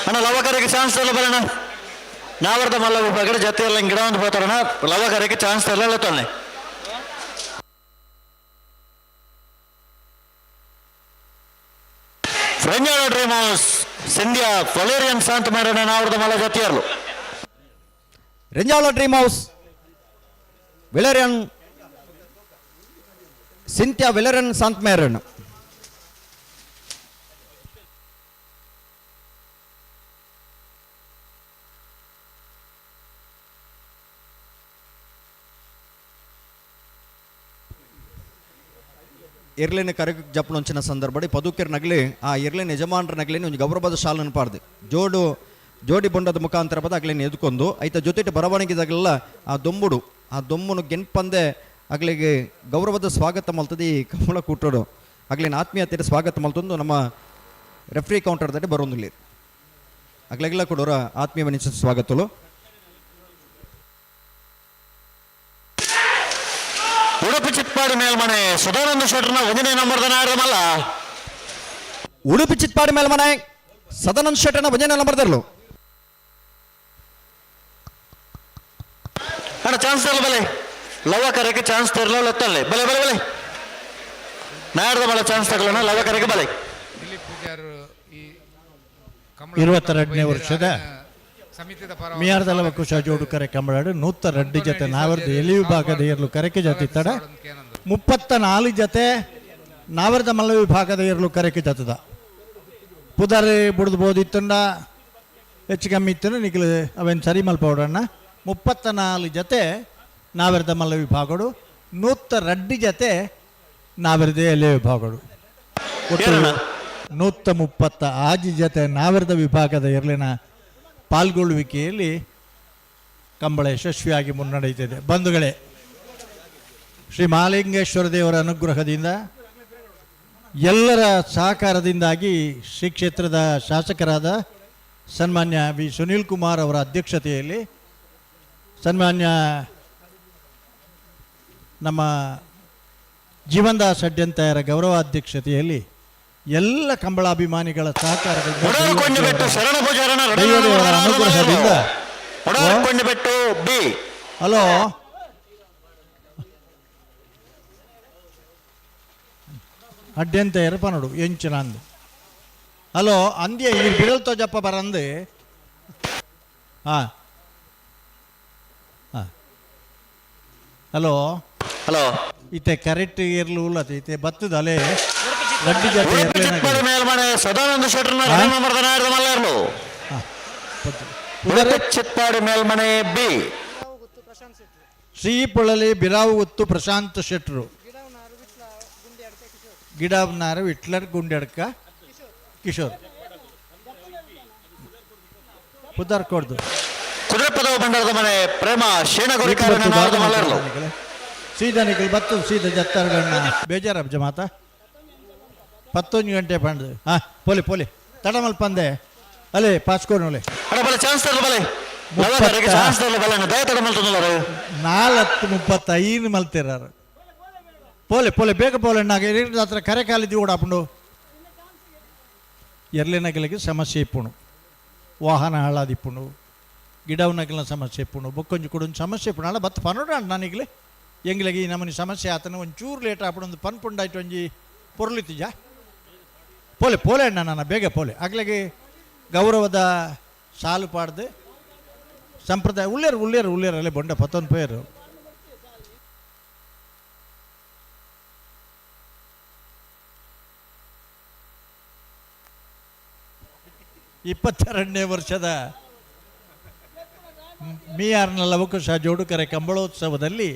ಅಣ್ಣ ಲವಕರಿಗೆ ಚಾನ್ಸ್ ತರಲ್ಲ ಬರೋಣ. ನಾವರ್ದ ಮಲ್ಲ ವಿಭಾಗದ ಜೊತೆಯಲ್ಲ ಗಿಡ ಒಂದು ಹೋತಾರಣ ಲವಕರಿಗೆ ಚಾನ್ಸ್ ತರಲ್ಲ ತೊಂದರೆ. Renjala dream house Sindhya Valerian ಶಾಂತ ಮೇರನ ನಾವರದ ಮಲ್ಲ ಜತಿಯರ್ಲು. Renjala dream house Valerian Cynthia Valerian Sant Meran. ಎರ್ಲಿನ ಕರೆಗೆ ಜಪ್ಪನೊಂಚಿನ ಸಂದರ್ಭ ಪದುಕೆರ್ ನಗಲಿ ಆ ಎರ್ಲಿನ ಯಜಮಾನರ ನಗಲಿನ ಒಂಜಿ ಗೌರವದ ಶಾಲನ್ನು ಪಾಡ್ದು ಜೋಡು ಜೋಡಿ ಬೊಂಡದ ಮುಖಾಂತರ ಪದ ಅಗ್ಲಿನ ಎದ್ಕೊಂಡು ಐತ ಜೊತೆಟ್ ಬರವಣಿಗೆದಾಗಲೆಲ್ಲ ಆ ದೊಂಬುಡು ಆ ದೊಂಬುನು ಗೆನ್ಪಂದೆ ಅಗ್ಲಿಗೆ ಗೌರವದ ಸ್ವಾಗತ ಮಲ್ತದೆ ಈ ಕಮಲ ಕೂಟಡು. ಅಗ್ಲಿನ ಆತ್ಮೀಯತೆಯ ಸ್ವಾಗತ ಮಲ್ತೊಂದು ನಮ್ಮ ರೆಫ್ರಿ ಕೌಂಟರ್ ದಂಡೆ ಬರೋಂದಿಲ್ಲ. ಅಗ್ಲೆಗೆಲ್ಲ ಕೊಡೋರ ಆತ್ಮೀಯ ಮನುಷ್ಯ ಸ್ವಾಗತಲು. ಉಡುಪಿ ಚಿತ್ಪಾಡಿ ಮೇಲ್ಮನೆ ಸದಾನಂದ ಶೆಟ್ಟರ್ನ ಒಂದನೇ ನಂಬರ್ದ ನಾಯರದ ಮಲ್ಲ. ಉಡುಪಿ ಚಿತ್ಪಾಡಿ ಮೇಲ್ಮನೆ ಸದಾನಂದ ಶೆಟ್ಟರ್ನ ಒಂದನೇ ನಂಬರ್ದಲ್ಲೂ. ಅಣ್ಣ ಚಾನ್ಸ್ ತರಲ್ಲ ಬಲೆ, ಲವ ಕರೆಗೆ ಚಾನ್ಸ್ ತರಲ್ಲ ಲತ್ತಲ್ಲೇ ಬಲೆ ಬಲೆ ಬಲೆ ನಾಯರದ ಮಲ್ಲ ಚಾನ್ಸ್ ತಗೊಳ್ಳೋಣ ಲವ ಕರೆಗೆ ಬಲೆ. ದಿಲೀಪ್ ಪೂಜಾರ್ ಈ 22ನೇ ವರ್ಷದ ಸಮಿತಿದ ಪರವಾಗಿ ಮಿಯಾರ್ದಲವ ಕುಶ ಜೋಡು ಕರೆ ಕಂಬಳಾಡು 102 ಜೊತೆ ನಾವರ್ದ ಎಲಿ ವಿಭಾಗದ ಏರ್ಲು ಕರೆಕೆ ಜೊತೆ ತಡ 34 ಜೊತೆ ನಾವರ್ದ ಮಲ್ಲ ವಿಭಾಗದ ಏರ್ಲು ಕರೆಕೆ ಜೊತೆದ ಪುದಾರೆ ಬುಡ್ದು ಬೋದಿತ್ತಂಡ ಹೆಚ್ಚು ಕಮ್ಮಿ ಇತ್ತು ನಿಖಲು ಅವೇನು ಸರಿ ಮಲ್ಪವಡಣ್ಣ. 34 ಜೊತೆ ನಾವರ್ದ ಮಲ್ಲ ವಿಭಾಗಡು, 102 ಜೊತೆ ನಾವರ್ದ ಎಲೆ ವಿಭಾಗಡು, ಒಟ್ಟು 136 ಜೊತೆ ನಾವರ್ದ ವಿಭಾಗದ ಎರ್ಲಿನ ಪಾಲ್ಗೊಳ್ಳುವಿಕೆಯಲ್ಲಿ ಕಂಬಳ ಯಶಸ್ವಿಯಾಗಿ ಮುನ್ನಡೆಯುತ್ತಿದೆ. ಬಂಧುಗಳೇ, ಶ್ರೀ ಮಹಾಲಿಂಗೇಶ್ವರ ದೇವರ ಅನುಗ್ರಹದಿಂದ ಎಲ್ಲರ ಸಹಕಾರದಿಂದಾಗಿ ಶ್ರೀ ಕ್ಷೇತ್ರದ ಶಾಸಕರಾದ ಸನ್ಮಾನ್ಯ ವಿ ಸುನೀಲ್ ಕುಮಾರ್ ಅವರ ಅಧ್ಯಕ್ಷತೆಯಲ್ಲಿ ಸನ್ಮಾನ್ಯ ನಮ್ಮ ಜೀವನ್ದಾಸ್ ಅಡ್ಯಂತಾಯರ ಗೌರವಾಧ್ಯಕ್ಷತೆಯಲ್ಲಿ ಎಲ್ಲ ಕಂಬಳಾಭಿಮಾನಿಗಳ ಸಹಕಾರದಿಂದ ದೈವದೇವರ ಅನುಗ್ರಹದಿಂದ ಹಲೋ ಅಡ್ಯಂತಾಯರ ಪನೋಡು ಎಂಚಿನ ಅಂದು ಹಲೋ ಅಂದ್ಯ ಈ ಬಿಡಲ್ ತೋಜಪ್ಪ ಬರಂದು. ಹಾಂ ಹಾಂ ಹಲೋ ಹಲೋ ಇತ್ತೆ ಕರೆಕ್ಟ್ ಇರ್ಲು ಉಲ್ಲತೆ ಇತ್ತೆ ಬತ್ತದ ಅಲೆ ಲಡ್ಡಿ ಜೊತೆ ಉಡುಪಿ ಚಿತ್ಪಾಡಿ ಮೇಲ್ಮನೆ ಸದಾನಂದ ಶೆಟ್ಟರ್ನ ನಂಬರ್ದ ನಾಯರದ ಮಲ್ಲ ಇರ್ಲು. ಉಡುಪಿ ಚಿತ್ಪಾಡಿ ಮೇಲ್ಮನೆ ಬಿ. ಶ್ರೀಪೊಳಲಿ ಬಿರಾವು ಪ್ರಶಾಂತ್ ಶೆಟ್ರು, ಗಿಡಾವ್ನಾರು ವಿಟ್ಲರ್ ಗುಂಡೆಡ್ಕ ಕಿಶೋರ್ ಪುದಾರ್ ಕೊಡ್ದು. ಕುದುರೆಪದವು ಭಂಡಾರದ ಮನೆ ಪ್ರೇಮ ಶೇಣಗುರಿಕಾರನ ನಾಯರದ ಮಲ್ಲ ಇರ್ಲು. ಸೀದಾ ನಿಖಲ್ ಬತ್ತು ಸೀದಾ ಜತ್ತಾರ್ಗಣ್ಣ ಬೇಜಾರ ಜಮಾತ 11 ಗಂಟೆ ಪಂಡ್ದು. ಹಾಂ ಪೋಲಿ ಪೋಲಿ ತಡಮಲ್ ಪಂದೆ ಅಲ್ಲೇ ಪಾಸ್ಕೋನೋಲೆ. ಅಣ್ಣ ಬಲೆ ಚಾನ್ಸ್ ತರಲು ಬಲೆ, ಲವ ಕರೆಗೆ ಚಾನ್ಸ್ ತರಲು ಬಲೆ ಅಣ್ಣ, ದಯ ತಡ ಮಲ್ತೊಂದುಲ್ಲಾರು. 4:35 ಮಲ್ತಿರಾರು. ಪೋಲೆ ಪೋಲೆ ಬೇಗ ಪೋಲೆ ನಾಗ ಹತ್ರ ಕರೆ ಕಾಲಿದ್ದಿ ಕೂಡ ಅಪ್ಪಂಡು ಎರ್ಲಿನಗಲಿಗೆ ಸಮಸ್ಯೆ ಇಪ್ಪುಣು, ವಾಹನ ಹಾಳಾದಿಪ್ಪುಣು, ಗಿಡವನಗಲಿನ ಸಮಸ್ಯೆ ಇಪ್ಪುಣು, ಬೊಕ್ಕೊಂಜಿ ಕೂಡ ಒಂದು ಸಮಸ್ಯೆ ಇಪ್ಪುಣು. ಅಲ್ಲ ಬತ್ತು ಪನೋಡ ನಾನಿಗ್ಲೆ ಎಂಗ್ಲಿಗೆ ಈ ನಮೂನಿ ಸಮಸ್ಯೆ ಆತನ ಒಂಚೂರು ಲೇಟ್ ಆಪುಂಡು ಒಂದು ಪನ್ಪುಂಡಾಯ್ತು ಒಂಜಿ ಪೊರ್ಲಿತ್ತಿಜ. ಪೋಲೆ ಪೋಲೆ ಅಣ್ಣ ನಾನು ಬೇಗ ಪೋಲೆ ಅಗ್ಲಿಗೆ ಗೌರವದ ಸಾಲು ಪಾಡ್ದು ಸಂಪ್ರದಾಯ ಉಳ್ಳೇರು ಉಳ್ಳೇರು ಉಳ್ಳೇರಲ್ಲೇ ಬೊಂಡ ಪತ್ತೊಂದು ಪೇರು. 22ನೇ ವರ್ಷದ ಮಿಯಾರ್ನ ಲವಕುಶ ಜೋಡುಕರೆ ಕಂಬಳೋತ್ಸವದಲ್ಲಿ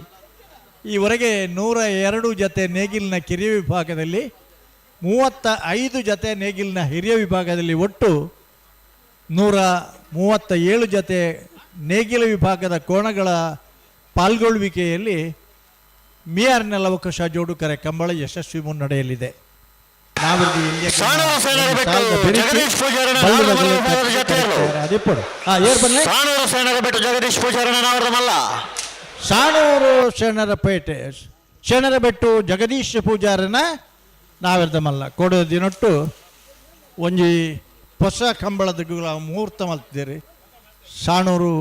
ಈವರೆಗೆ 102 ಜತೆ ನೇಗಿಲಿನ ಕಿರಿಯ ವಿಭಾಗದಲ್ಲಿ, 35 ಜತೆ ನೇಗಿಲಿನ ಹಿರಿಯ ವಿಭಾಗದಲ್ಲಿ, ಒಟ್ಟು 137 ಜತೆ ನೇಗಿಲ ವಿಭಾಗದ ಕೋಣಗಳ ಪಾಲ್ಗೊಳ್ಳುವಿಕೆಯಲ್ಲಿ ಮಿಯಾರ್ನ ಲವಕುಶ ಜೋಡುಕರೆ ಕಂಬಳ ಯಶಸ್ವಿ ಮುನ್ನಡೆಯಲ್ಲಿದೆ. ನಾವಿಲ್ಲಿ ಎಲ್ಲಿಯ ಸಾಣೂರು ಸೇನರ ಬೆಟ್ಟು ಜಗದೀಶ್ ಪೂಜಾರನ ಬಲ್ಲು ನಾವರದ ಬಲ್ಲು ಮಲ್ಲ ವಿಭಾಗದ ಜೊತೆಯರು. ಅದಿಪ್ಪಡು. ಏರ್ ಬನ್ನಿ. ಸಾಣೂರು ಸೇನರ ಬೆಟ್ಟು ಜಗದೀಶ್ ಪೂಜಾರನ ನಾವರದ ಮಲ್ಲ. ಸಾಣೂರು ಶರಣರ ಪೇಟೆ ಶರಣರ ಬೆಟ್ಟು ಜಗದೀಶ್ ಪೂಜಾರನ ನಾವೆರ್ದ ಮಲ್ಲ ಕೊಡೋ ದಿನೊಟ್ಟು ಒಂಜಿ ಹೊಸ ಕಂಬಳದ ಮುಹೂರ್ತ ಮಲ್ತಿದ್ದೀರಿ. ಸಾಣೂರು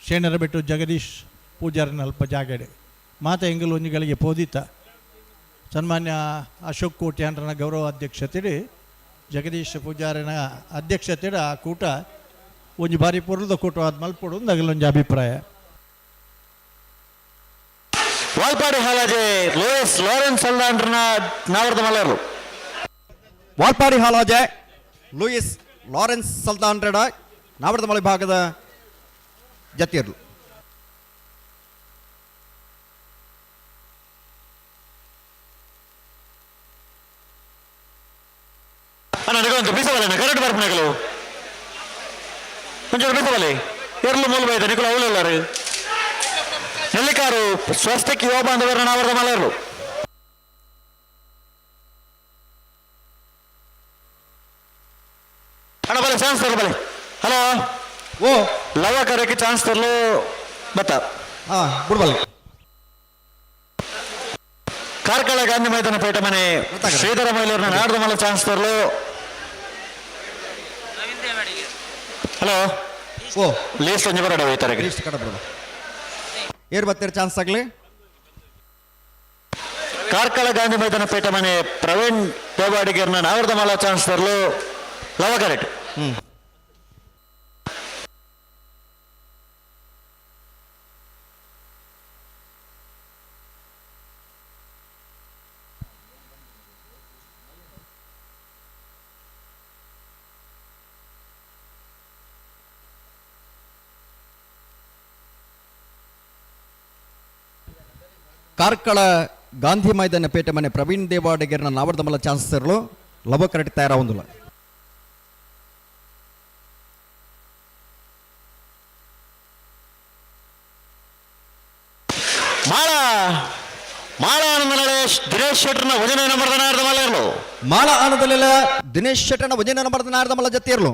ಶರಣರ ಬೆಟ್ಟು ಜಗದೀಶ್ ಪೂಜಾರನ ಅಲ್ಪ ಜಾಗಡೆ ಮಾತ ಎಂಗಲ್ ಒಂಜಿಗಳಿಗೆ ಪೋದಿತ ಸನ್ಮಾನ್ಯ ಅಶೋಕ್ ಕೋಟ್ಯಾನ್ರನ ಗೌರವ ಅಧ್ಯಕ್ಷತೆಯಲ್ಲಿ Jagadish ಪೂಜಾರಿನ ಅಧ್ಯಕ್ಷತೆಡ ಆ ಕೂಟ ಒಂಜಿ ಬಾರಿ ಪೊರ್ಲದ ಕೂಟ ಆದ್ ಮಲ್ಪೊಡು ಅಂದ್ ಅಭಿಪ್ರಾಯ. ವಾಲ್ಪಾಡಿ ಹಾಲಾಜೆ ಲೂಯಿಸ್ ಲಾರೆನ್ಸ್ ಅಲ್ದಾಂಡ್ರನ ನಾವರ್ದ ಮಲ್ಲರು. ವಾಲ್ಪಾಡಿ ಹಾಲಾಜೆ ಲೂಯಿಸ್ ಲಾರೆನ್ಸ್ ಸಲ್ದಾನ್ರೆಡ ನಾವರ್ದ ಮಲೆ ಭಾಗದ ಜತಿಯರ್ಲು. ಅಣ್ಣ ನಿಗೊಂದು ಬೀಸಬಲ್ಲ ಕರೆಕ್ಟ್ ಬರ್ಪಣಗಳು ಒಂಚೂರು ಬೀಸಬಲ್ಲಿ ಎರಲು ಮೂಲ ಬೈದ ನಿಕುಲು ಅವಳೆಲ್ಲರು ನೆಲ್ಲಿಕಾರು ಸ್ವಸ್ಥಕ್ಕೆ ಯೋಬ ಅಂದವರ ನಾವರ್ದ ಮಲ್ಲರು. ಅಣ್ಣ ಬಲೆ ಚಾನ್ಸ್ ತರಲು ಬಲೆ. ಹಲೋ ಓ ಲವ ಕರೆಕ್ಕೆ ಚಾನ್ಸ್ ತರಲು ಬತ್ತ. ಹಾ ಬಿಡ್ಬಲ್ಲ. ಕಾರ್ಕಳ ಗಾಂಧಿ ಮೈದಾನ ಪೇಟೆ ಮನೆ ಶ್ರೀಧರ ಮೈಲೂರಿನ ನಾಡ್ದ ಮಲ್ಲ ಚಾನ್ಸ್ ತರಲು. ಹಲೋ ಓ ಲೀಸ್ಟ್ ಒಂಜಿ ಬರಡ ಹೋಯ್ತಾರೆ. ಲೀಸ್ಟ್ ಕಡೆ ಬರೋಣ. ಏರ್ ಬತ್ತೀರ ಚಾನ್ಸ್ ಆಗಲಿ. ಕಾರ್ಕಳ ಗಾಂಧಿ ಮೈದಾನ ಪೇಟೆ ಮನೆ ಪ್ರವೀಣ್ ದೇವಾಡಿಗರ್ನ ನಾವರ್ದ ಮಲ್ಲ ಚಾನ್ಸ್ ತರಲು ಲವ ಕರೆಕ್ಟ್. ಕಾರ್ಕಳ ಗಾಂಧಿ ಮೈದಾನ ಪೇಟೆ ಮನೆ ಪ್ರವೀಣ್ ದೇವಾಡಿಗರ್ನ ನಾವರ್ದಮಲ್ಲ ಚಾನ್ಸ್ ಇರಲು ಲವ ಕರೆಕ್ಟ್ ತಯಾರಾವೊಂದಿಲ್ಲ. ಮಾಳ ಮಾಳ ಆನಂದ ದಿನೇಶ್ ಶೆಟ್ಟರ್ನ ವಜನ ನಂಬರ್ದ ನಾಡ್ದ ಮಲ್ಲ ಇರಲು. ಮಾಳ ಆನಂದಲೆಲ್ಲ ದಿನೇಶ್ ಶೆಟ್ಟರ್ನ ವಜನ ನಂಬರ್ದ ನಾಡ್ದ ಮಲ್ಲ ಜೊತೆ ಇರಲು.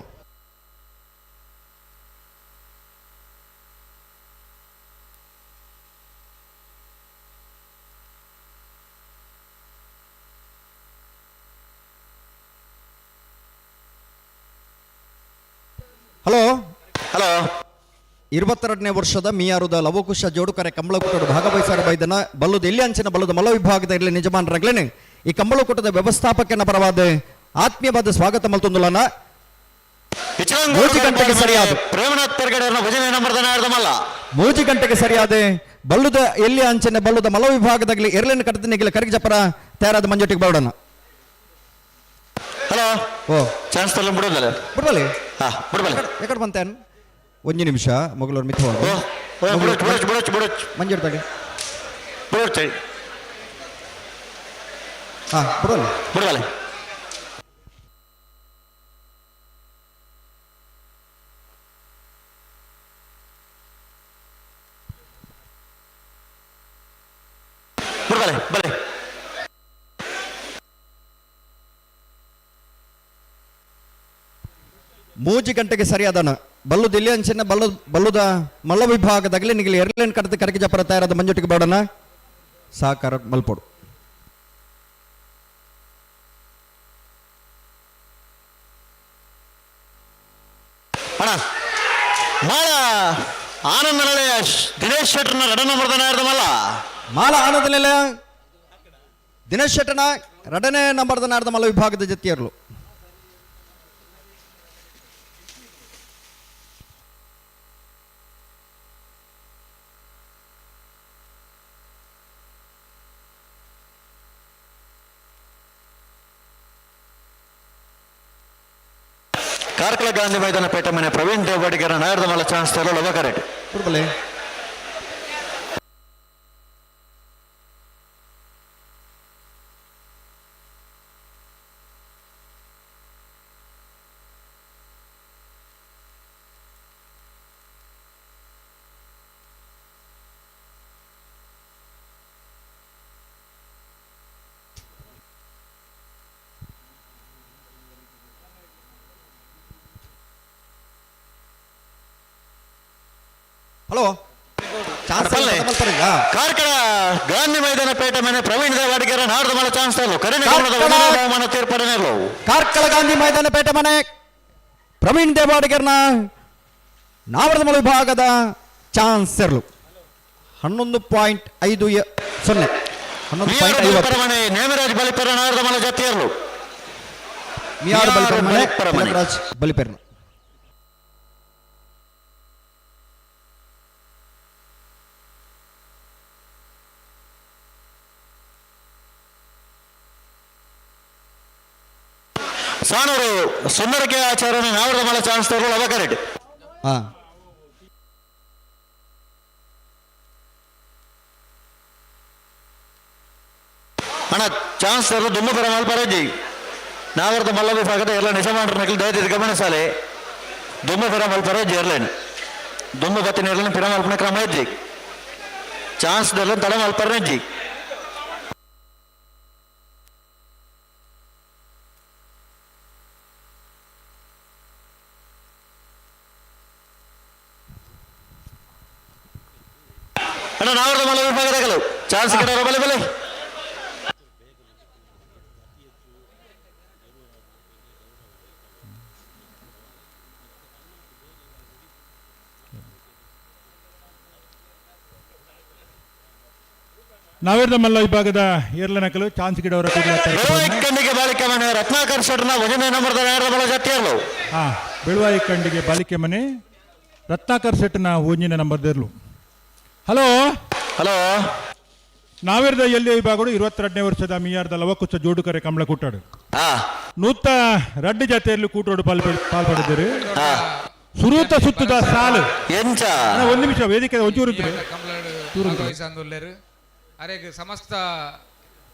ಹಲೋ ಹಲೋ 22ನೇ ವರ್ಷದ ಮಿಯಾರುದ ಲವಕುಶ ಜೋಡುಕರೆ ಕಂಬಳಕೂಟದ ಭಾಗವಹಿಸಾರ ಬೈದನ ಬಲ್ಲುದ ಎಲ್ಲಿ ಅಂಚಿನ ಬಲ್ಲದ ಮಲ ವಿಭಾಗದ ಇರಲಿ ನಿಜಮಾನರಾಗ್ಲೇನೆ ಈ ಕಂಬಳಕೂಟದ ವ್ಯವಸ್ಥಾಪಕನ ಪರವಾದ ಆತ್ಮೀಯವಾದ ಸ್ವಾಗತ ಮಲ್ತೊಂದುಲನ. ಮೂರು ಗಂಟೆಗೆ ಸರಿಯಾದ ಪ್ರೇಮನಾಥ್ ಪೆರ್ಗಡೆಯವ್ರನ್ನ ಭಜನೆ ನಂಬರ್ದ ನಾಡ್ದ ಮಲ್ಲ. 3 ಗಂಟೆಗೆ ಸರಿಯಾದ ಬಲ್ಲುದ ಎಲ್ಲಿ ಅಂಚಿನ ಬಲ್ಲುದ ಮಲ ವಿಭಾಗದಾಗಲಿ ಎರಲೇನ ಕಟ್ಟದ ಕರಿಗಜಪರ ತಯಾರಾದ ಮಂಜೊಟ್ಟಿಗೆ ಬರೋಣ. ಹಲೋ ಓ ಚಾನ್ಸ್ ತರಲು ಬಿಡೋದಲ್ಲ. ಬಿಡ್ಬಲ್ಲಿ. ಹಾ ಬಿಡ್ಬಲ್ಲಿ. ಎಕಡೆ ಬಂತೇನು ಒಂದು ನಿಮಿಷ ಮಗಳೂರು ಮಿಥುವ ಬಿಡೋಚ್ ಬಿಡೋಚ್ ಬಿಡೋಚ್ ಬಿಡೋಚ್ ಮಂಜೂರು ಬಿಡೋಚ್. ಹಾ ಬಿಡೋಲ್ಲ. ಬಿಡಬಲ್ಲ. ಬಿಡ್ಬಲೆ ಬಲೆ. 3 ಗಂಟೆಗೆ ಸರಿಯಾದನ ಬಲ್ಲುದ ಇಲ್ಲಿ ಅಂಚಿನ ಬಲ್ಲು ಬಲ್ಲುದ ಮಲ್ಲ ವಿಭಾಗದಾಗಲಿ ನಿಗಲಿ ಎರಲೇನ್ ಕಡದ ಕರಗಿ ಜಪರ ತಯಾರಾದ ಮಂಜುಟಿಗೆ ಬೇಡನ ಸಹಕಾರ ಮಲ್ಪೋಡು. ಅಣ್ಣ ಮಾಳ ಆನಂದ ನಳೆಯ ದಿನೇಶ್ ಶೆಟ್ಟರ್ನ ರಡ ನಂಬರ್ದ ನಾಡ್ದ ಮಲ್ಲ. ಮಾಲ ಆನಂದ ನೆಲೆಯ ದಿನೇಶ್ ಶೆಟ್ಟರ್ನ ರಡನೇ ನಂಬರ್ದ ನಾಡ್ದ ಮಲ್ಲ ವಿಭಾಗದ ಜೊತೆಯರ್ಲು. ಕಾರ್ಕಳ ಗಾಂಧಿ ಮೈದಾನ ಪೇಟೆ ಮನೆ ಪ್ರವೀಣ್ ದೇವಾಡಿಗರ ನಾಡ್ದ ಮಲ್ಲ ಚಾನ್ಸ್ ತರಲು ಲವ ಕರೆಕ್ಟ್. ಬಿಡ್ಬಲೆ. ಹಲೋ ಕಾರ್ಕಳ ಗಾಂಧಿ ಮೈದಾನ ಪೇಟೆ ಮನೆ ಪ್ರವೀಣ್ ದೇವಾಡಿಗರ ನಾಡ್ದ ಮಲ್ಲ ಚಾನ್ಸ್ ತರಲು ಕರಿನ ಬಹುಮಾನ ತೀರ್ಪಡನೆರ್ಲು. ಕಾರ್ಕಳ ಗಾಂಧಿ ಮೈದಾನ ಪೇಟೆ ಮನೆ ಪ್ರವೀಣ್ ದೇವಾಡಿಗರ್ನ ನಾವರದಮಲ ವಿಭಾಗದ ಚಾನ್ಸ್ ಇರಲು 11.50 11.50. ನೇಮರಾಜ್ ಬಲಿಪರ ನಾಡ್ದ ಮಲ್ಲ ಜತಿಯರ್ಲು. ಮಿಯಾರ್ ಬಲಿಪೆರ್ಮನೆ ತಿಲಕರಾಜ್ ಬಲಿಪೆರ್ನ. ಸಾಣೂರು ಸುಂದರಕ್ಕೆ ಆಚಾರ್ಯನ ನಾವರದ ಮಲ ಚಾನ್ಸ್ ತೋರು ಲವಕರೆಡ್. ಹಾ ಅಣ್ಣ ಚಾನ್ಸ್ ತೋರು ದುಮ್ಮು ಪರ ಮಲ್ಪರಜ್ಜಿ ನಾವರದ ಮಲ್ಲ ವಿಭಾಗದ ಎಲ್ಲ ನಿಜ ಮಾಡ್ರ ದಯದಿದ್ದು ಗಮನಿಸಾಲೆ ದುಮ್ಮು ಪರ ಮಲ್ಪರಜ್ಜಿ ಎರ್ಲೇನು ದುಮ್ಮು ಬತ್ತಿನ ಎರ್ಲೇನು ಪಿರ ಮಲ್ಪನ ಕ್ರಮ ಇಜ್ಜಿ ಚಾನ್ಸ್ ದಲ್ಲ ತಡ ಮಲ್ಪರಜ್ಜಿ. ಅಣ್ಣ ನಾವರದ ಮಲ್ಲ ವಿಭಾಗದಾಗಲು ಚಾನ್ಸ್ ಕಿಡೋರ ಬಲೆ ಬಲೆ. ನಾವೇರ್ದ ಮಲ್ಲ ವಿಭಾಗದ ಏರ್ಲನಕಲು ಚಾನ್ಸ್ ಗಿಡವರ ಬೆಳುವಾಯಿ ಕಣ್ಣಿಗೆ ಬಾಳಿಕೆ ಮನೆ ರತ್ನಾಕರ್ ಶೆಟ್ಟರ್ನ ಒಂದನೇ ನಂಬರ್ದ ನಾಯರದ ಮಲ್ಲ ಜತ್ತಿಯರ್ಲು. ಹಾ ಬೆಳುವಾಯಿ ಕಂಡಿಗೆ ಬಾಲಿಕೆ ಮನೆ ರತ್ನಾಕರ್ ಶೆಟ್ಟನ ಒಂಜಿನ ನಂಬರ್ ದೇರ್ಲು. ಹಲೋ ಹಲೋ ನಾವೇರ್ದ ಎಲ್ಲಿ ವಿಭಾಗಗಳು 22ನೇ ವರ್ಷದ ಮಿಯಾರ್ದ ಲವಕುಚ್ಚ ಜೋಡುಕರೆ ಕಮಲ ಕೂಟಾಡು. ನೂತ ರಡ್ಡು ಜಾತಿಯಲ್ಲಿ ಕೂಟೋಡು ಪಾಲ್ಪಡೆದಿರು. ಸುರೂತ ಸುತ್ತದ ಸಾಲು ಎಂಚ ಅಣ್ಣ, ಒಂದ್ ನಿಮಿಷ ವೇದಿಕೆ ಒಂಚೂರು ಇದ್ರೆ. ಭಾಗವಹಿಸಂದುಲ್ಲೆರ್ ಅರೆಗ್ ಸಮಸ್ತ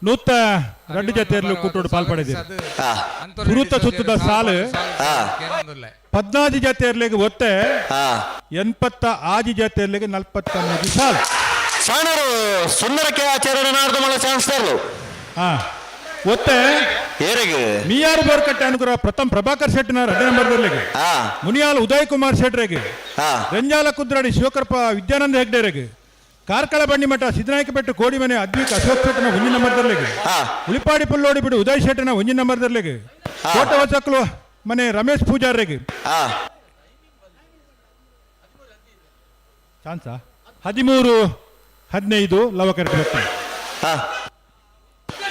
ನೂತ ರಡ್ಡು ಜಾತಿಯಲ್ಲಿ ಕೂಟೋಡು ಪಾಲ್ಪಡೆದಿರು. ಸುರೂತ ಸುತ್ತದ ಸಾಲು 14 ಜಾತಿಯರ್ಲಿಗೆ ಒತ್ತೆ 86 ಜಾತಿಯರ್ಲಿಗೆ 45 ಸಾಲು. ಸಾಣೂರು ಸುಂದರಕ್ಕೆ ಆಚಾರ್ಯನ ನಾಡದ ಮಲ್ಲ ಚಾನ್ಸ್ ತರ್ಲು. ಹಾ ಒತ್ತೆ ಏರೆಗೆ ಮಿಯಾರ್ ಬೋರ್ಕಟ್ಟೆ ಅನುಗ್ರಹ ಪ್ರಥಮ್ ಪ್ರಭಾಕರ್ ಶೆಟ್ಟಿನ ರಡ್ಡ ನಂಬರ್ ಬರ್ಲಿಗೆ ಮುನಿಯಾಲ್ ಉದಯ್ ಕುಮಾರ್ ಶೆಟ್ರೆಗೆ ರಂಜಾಲ ಕುದ್ರಾಡಿ ಶಿವಕರ್ಪ ವಿದ್ಯಾನಂದ ಹೆಗ್ಡೆರೆಗೆ ಕಾರ್ಕಳ ಬಂಡಿಮಠ ಸಿದ್ದನಾಯಕಪೇಟೆ ಕೋಡಿಮನೆ ಅದ್ವಿಕ್ ಅಶೋಕ್ ಶೆಟ್ಟನ ಒಂಜಿನ ನಂಬರ್ ದರ್ಲಿಗೆ ಉಳಿಪಾಡಿ ಪುಲ್ಲೋಡಿ ಬಿಡು ಉದಯ್ ಶೆಟ್ಟನ ಒಂಜಿನ ನಂಬರ್ ದರ್ಲಿಗೆ ಕೋಟ ಹೊಸಕ್ಲು ಮನೆ ರಮೇಶ್ ಪೂಜಾರ್ರೆಗೆ ಚಾನ್ಸ 13-15 ಲವಕರ್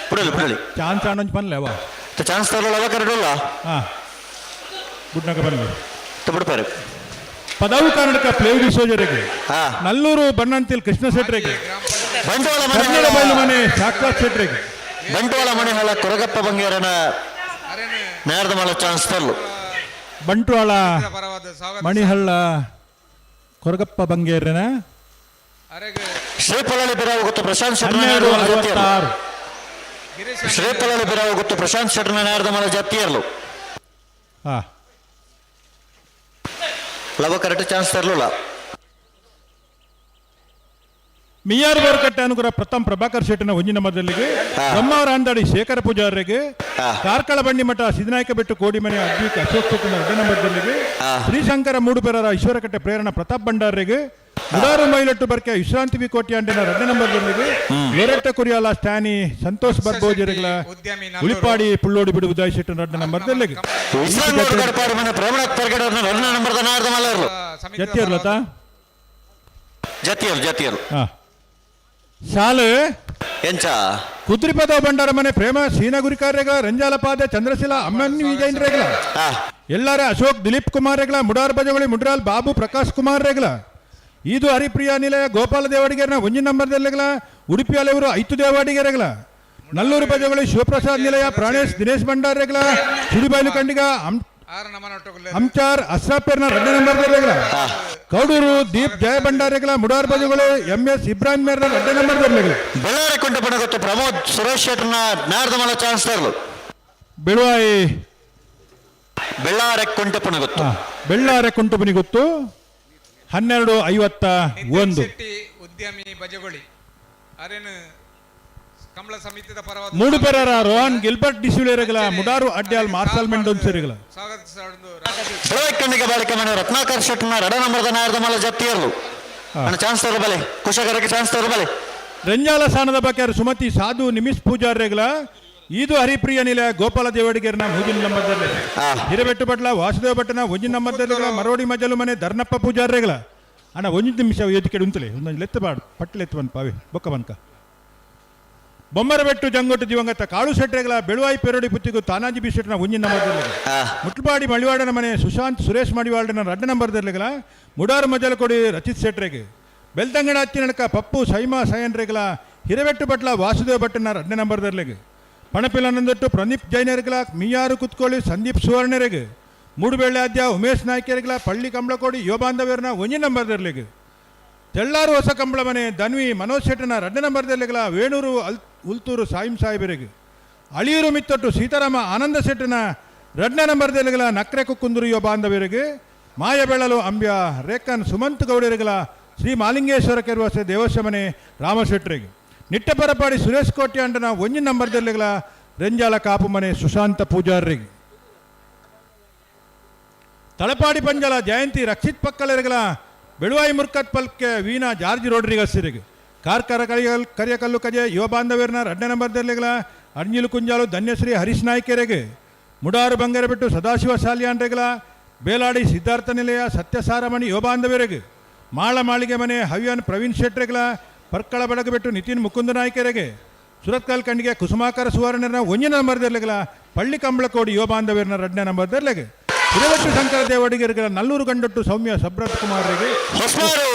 ಬಿಡಲಿ ಬಿಡಲಿ ಚಾನ್ಸ್ ಆಣೊಂಜಿ ಪನ್ಲೆ ಅವ ಚಾನ್ಸ್ ತರ್ಲು ಲವಕರ್ ಇಡಲ್ಲ. ಹಾ ಗುಡ್ನಕ ಬನ್ನಿ ಬಿಡ್ಪಾರೆ ಪದವು ಕರ್ನಾಟಕ ಪ್ಲೇವ್ ಸೋಜರಿಗೆ ನಲ್ಲೂರು ಬಣ್ಣಂತಿಲ್ ಕೃಷ್ಣ ಶೆಟ್ಟರಿಗೆ ಬಂಟ್ವಾಳ ಕನ್ನಡ ಬಯಲು ಮನೆ ಸಾಕ್ಷಾತ್ ಶೆಟ್ಟರಿಗೆ ಬಂಟ್ವಾಳ ಮನೆಹಳ ಕೊರಗಪ್ಪ ಬಂಗೇರನ ನೇರದ ಮಲ್ಲ ಚಾನ್ಸ್ ತರ್ಲು. ಬಂಟ್ವಾಳ ಮಣಿಹಳ್ಳ ಕೊರಗಪ್ಪ ಬಂಗೇರನ ಶ್ರೀಪಲ್ಲಳಿ ಬಿರಾವು ಗೊತ್ತು ಪ್ರಶಾಂತ್ ಶೆಟ್ಟರ್ 12:66. ಶ್ರೀಪಲ್ಲಳಿ ಬಿರಾವು ಗೊತ್ತು ಪ್ರಶಾಂತ್ ಶೆಟ್ಟರ್ನ ನೇರದ ಮಲ್ಲ ಜತ್ತಿಯರ್ಲು. ಹಾ ಲವ ಕರೆಕ್ಟ್ ಚಾನ್ಸ್ ತರ್ಲಿಲ್ಲ. ಮಿಯಾರ್ ಬೋರ್ಕಟ್ಟೆ ಅನುಗ್ರಹ ಪ್ರಥಮ್ ಪ್ರಭಾಕರ್ ಶೆಟ್ಟನ ಒಂಜಿನ ಮೊದಲಿಗೆ ಬ್ರಹ್ಮಾವರ ಅಂದಾಡಿ ಶೇಖರ ಪೂಜಾರಿಗೆ ಕಾರ್ಕಳ ಬಂಡಿಮಠ ಸಿದ್ದನಾಯಕ ಬೆಟ್ಟು ಕೋಡಿಮನೆ ಅದ್ವಿಕ್ ಅಶೋಕ್ ಶೆಟ್ಟನ ಎರಡನೇ ನಂಬರ್ದಲ್ಲಿಗೆ ಶ್ರೀಶಂಕರ ಮೂಡುಬೆರರ ಈಶ್ವರಕಟ್ಟೆ ಪ್ರೇರಣ ಪ್ರತಾಪ್ ಭಂಡಾರಿಗೆ ಮುಡಾರು ಮೈಲಟ್ಟು ಬರ್ಕೆ ವಿಶ್ರಾಂತಿ ವಿ ಕೋಟ್ಯಾಂಡಿನ ಎರಡನೇ ನಂಬರ್ದೊಂದಿಗೆ ಲೊರೆಟ್ಟ ಕುರಿಯಾಲ ಸ್ಟ್ಯಾನಿ ಸಂತೋಷ್ ಬರ್ಬೋಜರಿಗಳ ಉಳಿಪಾಡಿ ಪುಳ್ಳೋಡಿ ಬಿಡು ಉದಯ್ ಶೆಟ್ಟನ ಎರಡನೇ ನಂಬರ್ದಲ್ಲಿಗೆ ಜತ್ತಿಯರ್ಲತಾ ಜತಿಯರು ಜತಿಯರು ಹಾ ಸಾಲು ಎಂಚ ಕುದ್ರಿಪದ ಭಂಡಾರ ಮನೆ ಪ್ರೇಮ ಸೀನಗುರಿಕಾರ್ಯಗಳ ರಂಜಾಲಪಾದ ಚಂದ್ರಶಿಲಾ ಅಮ್ಮನ್ ವಿಜಯನ್ ರೇಗಲ ಎಲ್ಲಾರ ಅಶೋಕ್ ದಿಲೀಪ್ ಕುಮಾರ್ ರೇಗಲ ಮುಡಾರ್ ಬಜವಳಿ ಮುಡ್ರಾಲ್ ಬಾಬು ಪ್ರಕಾಶ್ ಕುಮಾರ್ ರೇಗಲ ಇದು ಹರಿಪ್ರಿಯಾ ನಿಲಯ ಗೋಪಾಲ ದೇವಾಡಿಗೆರ್ನ ಒಂಜಿ ನಂಬರ್ ದೆಲ್ಲೆಗಲ ಉಡುಪಿ ಅಲೆವರು ಐತು ದೇವಾಡಿಗೆರೆಗಲ ನಲ್ಲೂರು ಬಜವಳಿ ಶಿವಪ್ರಸಾದ್ ನಿಲಯ ಪ್ರಾಣೇಶ್ ದಿನೇಶ್ ಭಂಡಾರ್ ರೇಗಲ ಸಿಡಿಬೈಲು ಕಂಡಿಗ ಅಂಚಾರ್ ಅಸ್ರಾಪೇರ್ನ ಎರಡನೇ ನಂಬರ್ ದೆಲ್ಲೆಗಲ ಕೌಡೂರು ದೀಪ್ ಜಯ ಭಂಡಾರಿಗಳ ಮುಡಾರ್ ಬಜುಗಳು ಎಂ ಎಸ್ ಇಬ್ರಾಹಿಂ ಮೇರ್ನ ಎರಡನೇ ನಂಬರ್ ದೆಲ್ಲೆಗಲ ಬಳ್ಳಾರಿ ಕೊಂಡ ಗೊತ್ತು ಪ್ರಮೋದ್ ಸುರೇಶ್ ಶೆಟ್ಟರ್ನ ನಾಡ್ದ ಮಲ್ಲ ಚಾನ್ಸ್ ತರ್ಲು. ಬೆಳುವಾಯಿ ಬೆಳ್ಳಾರೆ ಕೊಂಟೆಪ್ಪನ ಗೊತ್ತು ಬೆಳ್ಳಾರೆ ಕುಂಟುಬನಿ ಗೊತ್ತು 12:51. ಉದ್ಯಮಿ ಬಜಗೊಳಿ ಅರೇನು ಕಮಲ ಸಮಿತಿದ ಪರವಾದ ಮೂಡುಪೆರರ ರೋಹನ್ ಗಿಲ್ಬರ್ಟ್ ಡಿಸುಲೇರಗಳ ಮುಡಾರು ಅಡ್ಯಾಲ್ ಮಾರ್ಸಲ್ ಮೆಂಡೋನ್ಸರಿಗಳ ಕಣ್ಣಿಗೆ ಬಾಳಿಕೆ ಮನೆ ರತ್ನಾಕರ್ ಶೆಟ್ಟರ್ನ ಎರಡ ನಂಬರ್ದ ನಾಡ್ದ ಮಲ್ಲ ಜತ್ತಿಯರ್ಲು. ಅಣ್ಣ ಚಾನ್ಸ್ ತೋರು ಬಲೆ ಕುಶಕರಕ್ಕೆ ಚಾನ್ಸ್ ತೋರು ಬಲೆ. ರಂಜಾಲ ಸಾನದ ಬಕ್ಯಾರ ಸುಮತಿ ಸಾಧು ನಿಮಿಷ್ ಪೂಜಾರ್ರೆಗಳ ಇದು ಹರಿಪ್ರಿಯ ನಿಲಯ ಗೋಪಾಲ ದೇವಡಿಗೆರ್ನ ಮೂಜಿನ ನಂಬರ್ದಲ್ಲಿ ಹಿರಬೆಟ್ಟು ಭಟ್ಲ ವಾಸುದೇವ ಭಟ್ಟನ ಒಂಜಿನ ನಂಬರ್ದಲ್ಲಿಗಳ ಮರೋಡಿ ಮಜಲು ಮನೆ ಧರ್ನಪ್ಪ ಪೂಜಾರ್ರೆಗಳ ಅಣ್ಣ ಒಂದು ನಿಮಿಷ ವೇದಿಕೆ ಉಂತಲೆ ಒಂದೊಂದು ಲೆತ್ತ ಬಾಡು ಪಟ್ಟಲೆತ್ತು ಬನ್ ಪಾವೆ ಬೊಕ್ಕ ಬನ್ಕ. Bommarabettu ಜಂಗೊಟ್ಟು ದಿವಂಗತ ಕಾಳು ಶೆಟ್ಟರೆಗಳ ಬೆಳುವಾಯಿ ಪೆರೋಡಿ ಪುತ್ತಿಗೂ ತಾನಾಜಿ ಬಿ ಶೆಟ್ಟನ ಒಂಜಿ ನಂಬರ್ ಮುಟ್ಲಪಾಡಿ ಮಳಿವಾಡನ ಮನೆ ಸುಶಾಂತ್ ಸುರೇಶ್ ಮಡಿವಾಡನ ರಡ್ಡ ನಂಬರ್ ದರ್ಲಿಗಲ ಮುಡಾರು ಮಜಲಕೊಡಿ ರಚಿತ್ ಶೆಟ್ರೆಗೆ ಬೆಳ್ತಂಗಡ ಅತ್ತಿನಡಕ ಪಪ್ಪು ಸೈಮಾ ಸಯನ್ರೆಗಳ ಹಿರಬೆಟ್ಟು ಭಟ್ಲ ವಾಸುದೇವ ಭಟ್ಟನ ರಡ್ಡ ನಂಬರ್ ದರ್ಲಿಗೆ ಪಣಪಿಲನಂದೊಟ್ಟು ಪ್ರದೀಪ್ ಜೈನರ್ಗಳ ಮಿಯಾರು ಕುತ್ಕೊಳ್ಳಿ ಸಂದೀಪ್ ಸುವರ್ಣರೆಗೆ ಮೂಡುಬೆಳ್ಳೆ ಉಮೇಶ್ ನಾಯ್ಕರಿಗಳ ಪಳ್ಳಿ ಕಂಬಳಕೋಡಿ ಯುವ ಬಾಂಧವ್ಯರನ್ನ ಒಂಜಿ ನಂಬರ್ ದರ್ಲಿಗೆ ತೆಳ್ಳಾರು ಹೊಸ ಕಂಬಳ ಮನೆ ಧನ್ವಿ ಮನೋಜ್ ಶೆಟ್ಟನ ರಡ್ಡ ನಂಬರ್ ದರ್ಲಿಗಳ ವೇಣೂರು ಉಲ್ತೂರು ಸಾಯಿಂ ಸಾಹೇಬರಿಗೆ ಅಳಿಯೂರು ಮಿತ್ತೊಟ್ಟು ಸೀತಾರಾಮ ಆನಂದ ಶೆಟ್ಟನ ರಡ್ಡ ನಂಬರ್ ದರ್ಲಿಗಳ ನಕ್ರೆ ಕುಕ್ಕುಂದೂರು ಯುವ ಬಾಂಧವ್ಯರಿಗೆ ಮಾಯಬೆಳಲು ಅಂಬ್ಯ ರೇಖನ್ ಸುಮಂತ್ ಗೌಡರಿಗಳ ಶ್ರೀ ಮಾಲಿಂಗೇಶ್ವರ ಕೆರುವಸೆ ದೇವಸ್ವಮನೆ ರಾಮಶೆಟ್ಟರಿಗೆ ನಿಟ್ಟಪರಪಾಡಿ ಸುರೇಶ್ ಕೋಟ್ಯಾಂಡನ ಅಂಡನ ಒಂಜಿ ನಂಬರ್ ದರ್ಲಿಗಳ ರೆಂಜಾಲ ಕಾಪು ಮನೆ ಸುಶಾಂತ ಪೂಜಾರಿಗೆ ತಳಪಾಡಿ ಪಂಜಲ ಜಯಂತಿ ರಕ್ಷಿತ್ ಪಕ್ಕಲರಿಗಳ ಬೆಳುವಾಯಿ ಮುರ್ಕತ್ ಪಲ್ಕೆ ವೀಣಾ ಜಾರ್ಜ್ ರೋಡ್ರಿಗಸ್ಸಿರಿಗೆ ಕಾರ್ಕರ ಕರಿಯಕಲ್ಲು ಕಜೆ ಯುವ ಬಾಂಧವ್ಯರನ್ನ ರಡ್ಡ ನಂಬರ್ ದರ್ಲಿಗಳ ಅರ್ಜಿಲು ಕುಂಜಾಲು ಧನ್ಯಶ್ರೀ ಹರೀಶ್ ನಾಯ್ಕೆರೆಗೆ ಮುಡಾರು ಬಂಗಾರಬೆಟ್ಟು ಸದಾಶಿವ ಸಾಲಿಯಾಂಡ್ರೆಗಳ ಬೇಲಾಡಿ ಸಿದ್ಧಾರ್ಥ ನಿಲಯ ಸತ್ಯಸಾರಮಣಿ ಯುವ ಬಾಂಧವ್ಯರಿಗೆ ಮಾಳ ಮಾಳಿಗೆ ಮನೆ ಹವ್ಯಾನ್ ಪ್ರವೀಣ್ ಶೆಟ್ರೆಗಳ ಪರ್ಕಳ ಬೆಳಗುಬೆಟ್ಟು ನಿತಿನ್ ಮುಕುಂದ ನಾಯ್ಕೆರೆಗೆ ಸುರತ್ಕಲ್ ಖಂಡಿಗೆ ಕುಸುಮಾಕರ ಸುವರ್ಣನ ಒಂಜಿನ ನಂಬರ್ ದರ್ಲಿಗಳ ಪಳ್ಳಿ ಕಂಬಳಕೋಡಿ ಯುವ ಬಾಂಧವ್ಯರನ್ನ ರಡ್ಡ ನಂಬರ್ ದರ್ಲೆಗೆ ಹಿರವಟ್ಟು ಶಂಕರ ದೇವಡಿಗರಿಗಳ ನಲ್ಲೂರು ಗಂಡೊಟ್ಟು ಸೌಮ್ಯ ಸಬ್ರತ್ ಕುಮಾರರಿಗೆ ಹೊಸ್ಮಾರು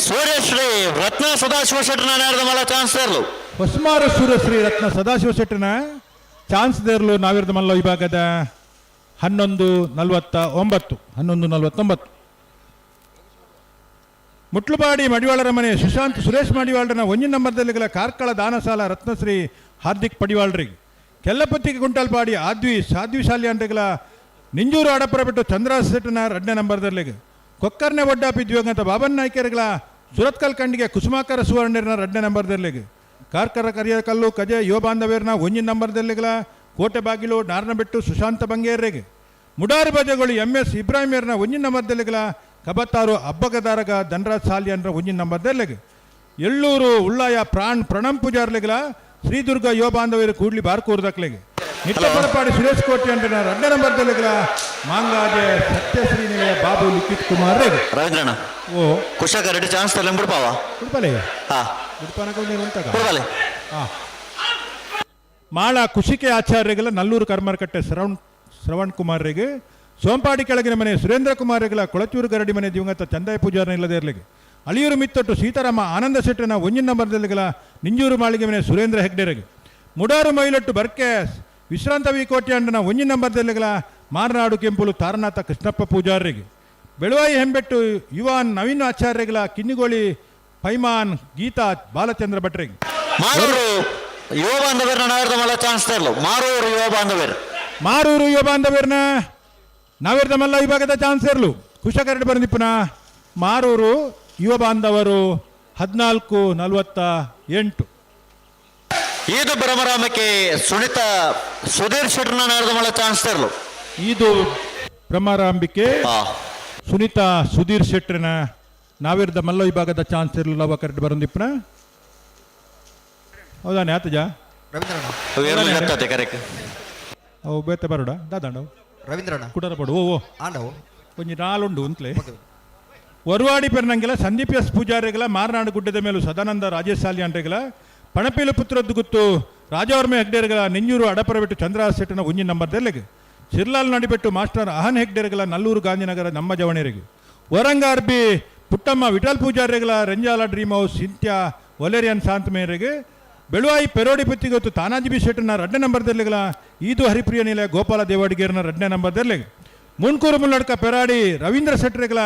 ಸೂರ್ಯಶ್ರೀ ರತ್ನ ಸದಾಶಿವ ಶೆಟ್ಟನ ನಾಡ್ದ ಮಲ್ಲ ಚಾನ್ಸ್ ತೇರ್ಲು. ಹೊಸ್ಮಾರು ಸೂರ್ಯಶ್ರೀ ರತ್ನ ಸದಾಶಿವ ಶೆಟ್ಟನ ಚಾನ್ಸ್ ದೇರ್ಲು ನಾವಿರದ ಮಲ್ಲ ವಿಭಾಗದ 11:49 11:49. ಮುಟ್ಲುಪಾಡಿ ಮಡಿವಾಳರ ಮನೆ ಸುಶಾಂತ್ ಸುರೇಶ್ ಮಡಿವಾಳರನ ಒಂಜಿನ ನಂಬರ್ದಲ್ಲಿಗಳ ಕಾರ್ಕಳ ದಾನಸಾಲ ರತ್ನಶ್ರೀ ಹಾರ್ದಿಕ್ ಪಡಿವಾಳ್ರಿಗೆ ಕೆಲ್ಲಪತ್ತಿಗೆ ಗುಂಟಲ್ಪಾಡಿ ಆದ್ವಿ ಸಾಧ್ವಿ ಶಾಲಿಯಾಂಡ್ರಿಗಳ ನಿಂಜೂರು ಅಡಪರ ಬಿಟ್ಟು ಚಂದ್ರ ಶೆಟ್ಟನ ಎರಡನೇ ನಂಬರ್ದಲ್ಲಿಗೆ ಕೊಕ್ಕರ್ನೆ ಒಡ್ಡಾಪಿ ದಿವಂಗತ ಬಾಬನ್ ನಾಯ್ಕರ್ಗಳ ಸುರತ್ಕಲ್ ಖಂಡಿಗೆ ಕುಸುಮಾಕರ ಸುವರ್ಣರ್ನ ಎರಡನೇ ನಂಬರ್ದಲ್ಲಿಗೆ ಕಾರ್ಕರ ಕರಿಯಕಲ್ಲು ಕಜೆ ಯುವ ಬಾಂಧವ್ಯರ್ನ ಒಂಜಿನ ನಂಬರ್ದಲ್ಲಿಗಳ ಕೋಟೆ ಬಾಗಿಲು ನಾರನಬೆಟ್ಟು ಸುಶಾಂತ ಬಂಗೇರ್ರಿಗೆ ಮುಡಾರು ಬಜೆಗಳು ಎಂ ಎಸ್ ಇಬ್ರಾಹಿಮರ್ನ ಒಂಜಿನ ನಂಬರ್ದಲ್ಲಿಗಳ ಕಬತ್ತಾರು ಅಬ್ಬಗದಾರಗ ಧನರಾಜ್ ಸಾಲಿಯನ್ರ ಒಂಜಿನ ನಂಬರ್ದಲ್ಲಿಗೆ ಎಳ್ಳೂರು ಉಳ್ಳಾಯ ಪ್ರಾಣ್ ಪ್ರಣಮ್ ಪೂಜಾರ್ಲಿಗಳ ಶ್ರೀದುರ್ಗ ಯುವ ಬಾಂಧವ್ಯರು ಕೂಡ್ಲಿ ಬಾರ್ಕೂರ್ದಕ್ಲಿಗೆ ನಿಟ್ಟಪರಪಾಡಿ ಸುರೇಶ್ ಕೋಟಿ ಅಂದ್ರೆ ಎರಡನೇ ನಂಬರ್ದಲ್ಲಿಗಳ ಮಾಂಗಾಜೆ ಸತ್ಯಶ್ರೀ ನಿಲಯ ಬಾಬು ಲಿಖಿತ್ ಕುಮಾರ್ ರವೀಂದ್ರಣ್ಣ ಓ ಕುಶಾಕ ರೆಡ್ಡಿ ಚಾನ್ಸ್ ತರ್ಲೆ ಬಿಡ್ಪಾವ ಉಡುಪಲೆ ಹಾ ಉಡುಪನಕ ಉಂಟಾಗ ಬಿಡ್ಪಾಲೆ. ಮಾಳ ಕುಶಿಕೆ ಆಚಾರ್ಯಗಳ ನಲ್ಲೂರು ಕರ್ಮರ್ಕಟ್ಟೆ ಶ್ರವಣ್ ಕುಮಾರ್ರಿಗೆ ಸೋಂಪಾಡಿ ಕೆಳಗಿನ ಮನೆ ಸುರೇಂದ್ರ ಕುಮಾರ್ಗಳ ಕೊಳಚೂರು ಗರಡಿ ಮನೆ ದಿವಂಗತ ಚಂದಾಯ ಪೂಜಾರನ ಇಲ್ಲದೆ ಇರಲಿಗೆ ಅಳಿಯೂರು ಮಿತ್ತೊಟ್ಟು ಸೀತಾರಾಮ ಆನಂದ ಶೆಟ್ಟನ ಒಂಜಿನ ನಂಬರ್ದಲ್ಲಿಗಳ ನಿಂಜೂರು ಮಾಳಿಗೆ ಮನೆ ಸುರೇಂದ್ರ ಹೆಗ್ಡೆರಿಗೆ ಮುಡಾರು ಮೈಲೊಟ್ಟು ಬರ್ಕೆ ವಿಶ್ರಾಂತ ವಿ ಕೋಟ್ಯಾಂಡನ ಒಂಜಿನ ನಂಬರ್ದಲ್ಲಿಗಳ ಮಾರನಾಡು ಕೆಂಪುಲು ತಾರನಾಥ ಕೃಷ್ಣಪ್ಪ ಪೂಜಾರಿಗೆ ಬೆಳುವಾಯಿ ಹೆಂಬೆಟ್ಟು ಯುವಾನ್ ನವೀನ್ ಆಚಾರ್ಯಗಳ ಕಿನ್ನಿಗೋಳಿ ಪೈಮಾನ್ ಗೀತಾ ಬಾಲಚಂದ್ರ ಭಟ್ರಿಗೆ ಮಾರೂರು ಯುವ ಬಾಂಧವ್ಯರನ್ನ ನಾವಿರದ ಮಲ್ಲ ಚಾನ್ಸ್ ತರ್ಲು. ಮಾರೂರು ಯುವ ಬಾಂಧವ್ಯರು ಮಾರೂರು ಯುವ ಬಾಂಧವ್ಯರನ್ನ ನಾವಿರದ ಮಲ್ಲ ವಿಭಾಗದ ಚಾನ್ಸ್ ಇರಲು ಕುಶಕರಡು ಬಂದಿಪ್ಪನ ಮಾರೂರು ಯುವ ಬಾಂಧವರು 14:48. ಈದು ಭ್ರಮರಾಮಕ್ಕೆ ಸುನಿತಾ ಸುಧೀರ್ ಶೆಟ್ಟರ್ನ ನಾಡ್ದ ಮಲ್ಲ ಚಾನ್ಸ್ ತರ್ಲು. ಇದು ಭ್ರಮರಾಂಬಿಕೆ ಸುನಿತಾ ಸುಧೀರ್ ಶೆಟ್ಟರ್ನ ನಾವಿರದ ಮಲ್ಲ ವಿಭಾಗದ ಚಾನ್ಸ್ ಇರಲು ಲವ ಕರೆಕ್ಟ್ ಬರಂದಿಪ್ಪನ ಹೌದಾನೆ ಆತಜ ರವೀಂದ್ರಣ್ಣ ಕರೆಕ್ಟ್ ಅವು ಬೇತೆ ಬರೋಡ ದಾದಾಂಡ ರವೀಂದ್ರಣ್ಣ ಕುಡರ ಪಡು ಓ ಓ ಆಂಡವು ಒಂಜಿ ನಾಲುಂಡು ಅಂತಲೇ ವರುವಾಡಿ ಪೆರ್ನಂಗಿಲ ಸಂದೀಪ್ ಎಸ್ ಪೂಜಾರಿಗಳ ಮಾರನಾಡು ಗುಡ್ಡದ ಮೇಲೂ ಸದಾನಂದ ರಾಜೇಶ್ ಸಾಲಿಯಾಂಡ್ರಿಗಳ ಪಣಪೀಲು ಪುತ್ರದ್ದು ಗುತ್ತು ರಾಜವರ್ಮ ಹೆಗ್ಡೇರ್ಗಳ ನೆಂಜೂರು ಅಡಪರಬಿಟ್ಟು ಚಂದ್ರ ಶೆಟ್ಟನ ಒಂಜಿನ ನಂಬರ್ ದೆಲ್ಲೆಗೆ ಶಿರ್ಲಾಲ್ ನಡಿಬೆಟ್ಟು ಮಾಸ್ಟರ್ ಅಹನ್ ಹೆಗ್ಡೇರ್ಗಳ ನಲ್ಲೂರು ಗಾಂಧಿನಗರ ನಮ್ಮ ಜವಣೇರಿಗೆ ವರಂಗಾರ್ ಬಿ ಪುಟ್ಟಮ್ಮ ವಿಠಲ್ ಪೂಜಾರಿಗಳ Renjala dream house Cynthia Valerian ಶಾಂತ ಮೇರೆಗೆ ಬೆಳುವಾಯಿ ಪೆರೋಡಿ ಪುತ್ತಿಗೊತ್ತು ತಾನಾಜಿ ಬಿ ಶೆಟ್ಟನ ರಡ್ಡ ನಂಬರ್ ದೆಲ್ಲೆಗಳ ಈದು ಹರಿಪ್ರಿಯ ನಿಲಯ ಗೋಪಾಲ ದೇವಾಡಿಗೇರ್ನ ರಡ್ಡನೇ ನಂಬರ್ ದೆಲ್ಲೆಗೆ ಮುನ್ಕೂರು ಮುನ್ನಡ್ಕ ಪೆರಾಡಿ ರವೀಂದ್ರ ಶೆಟ್ಟರಿಗಳ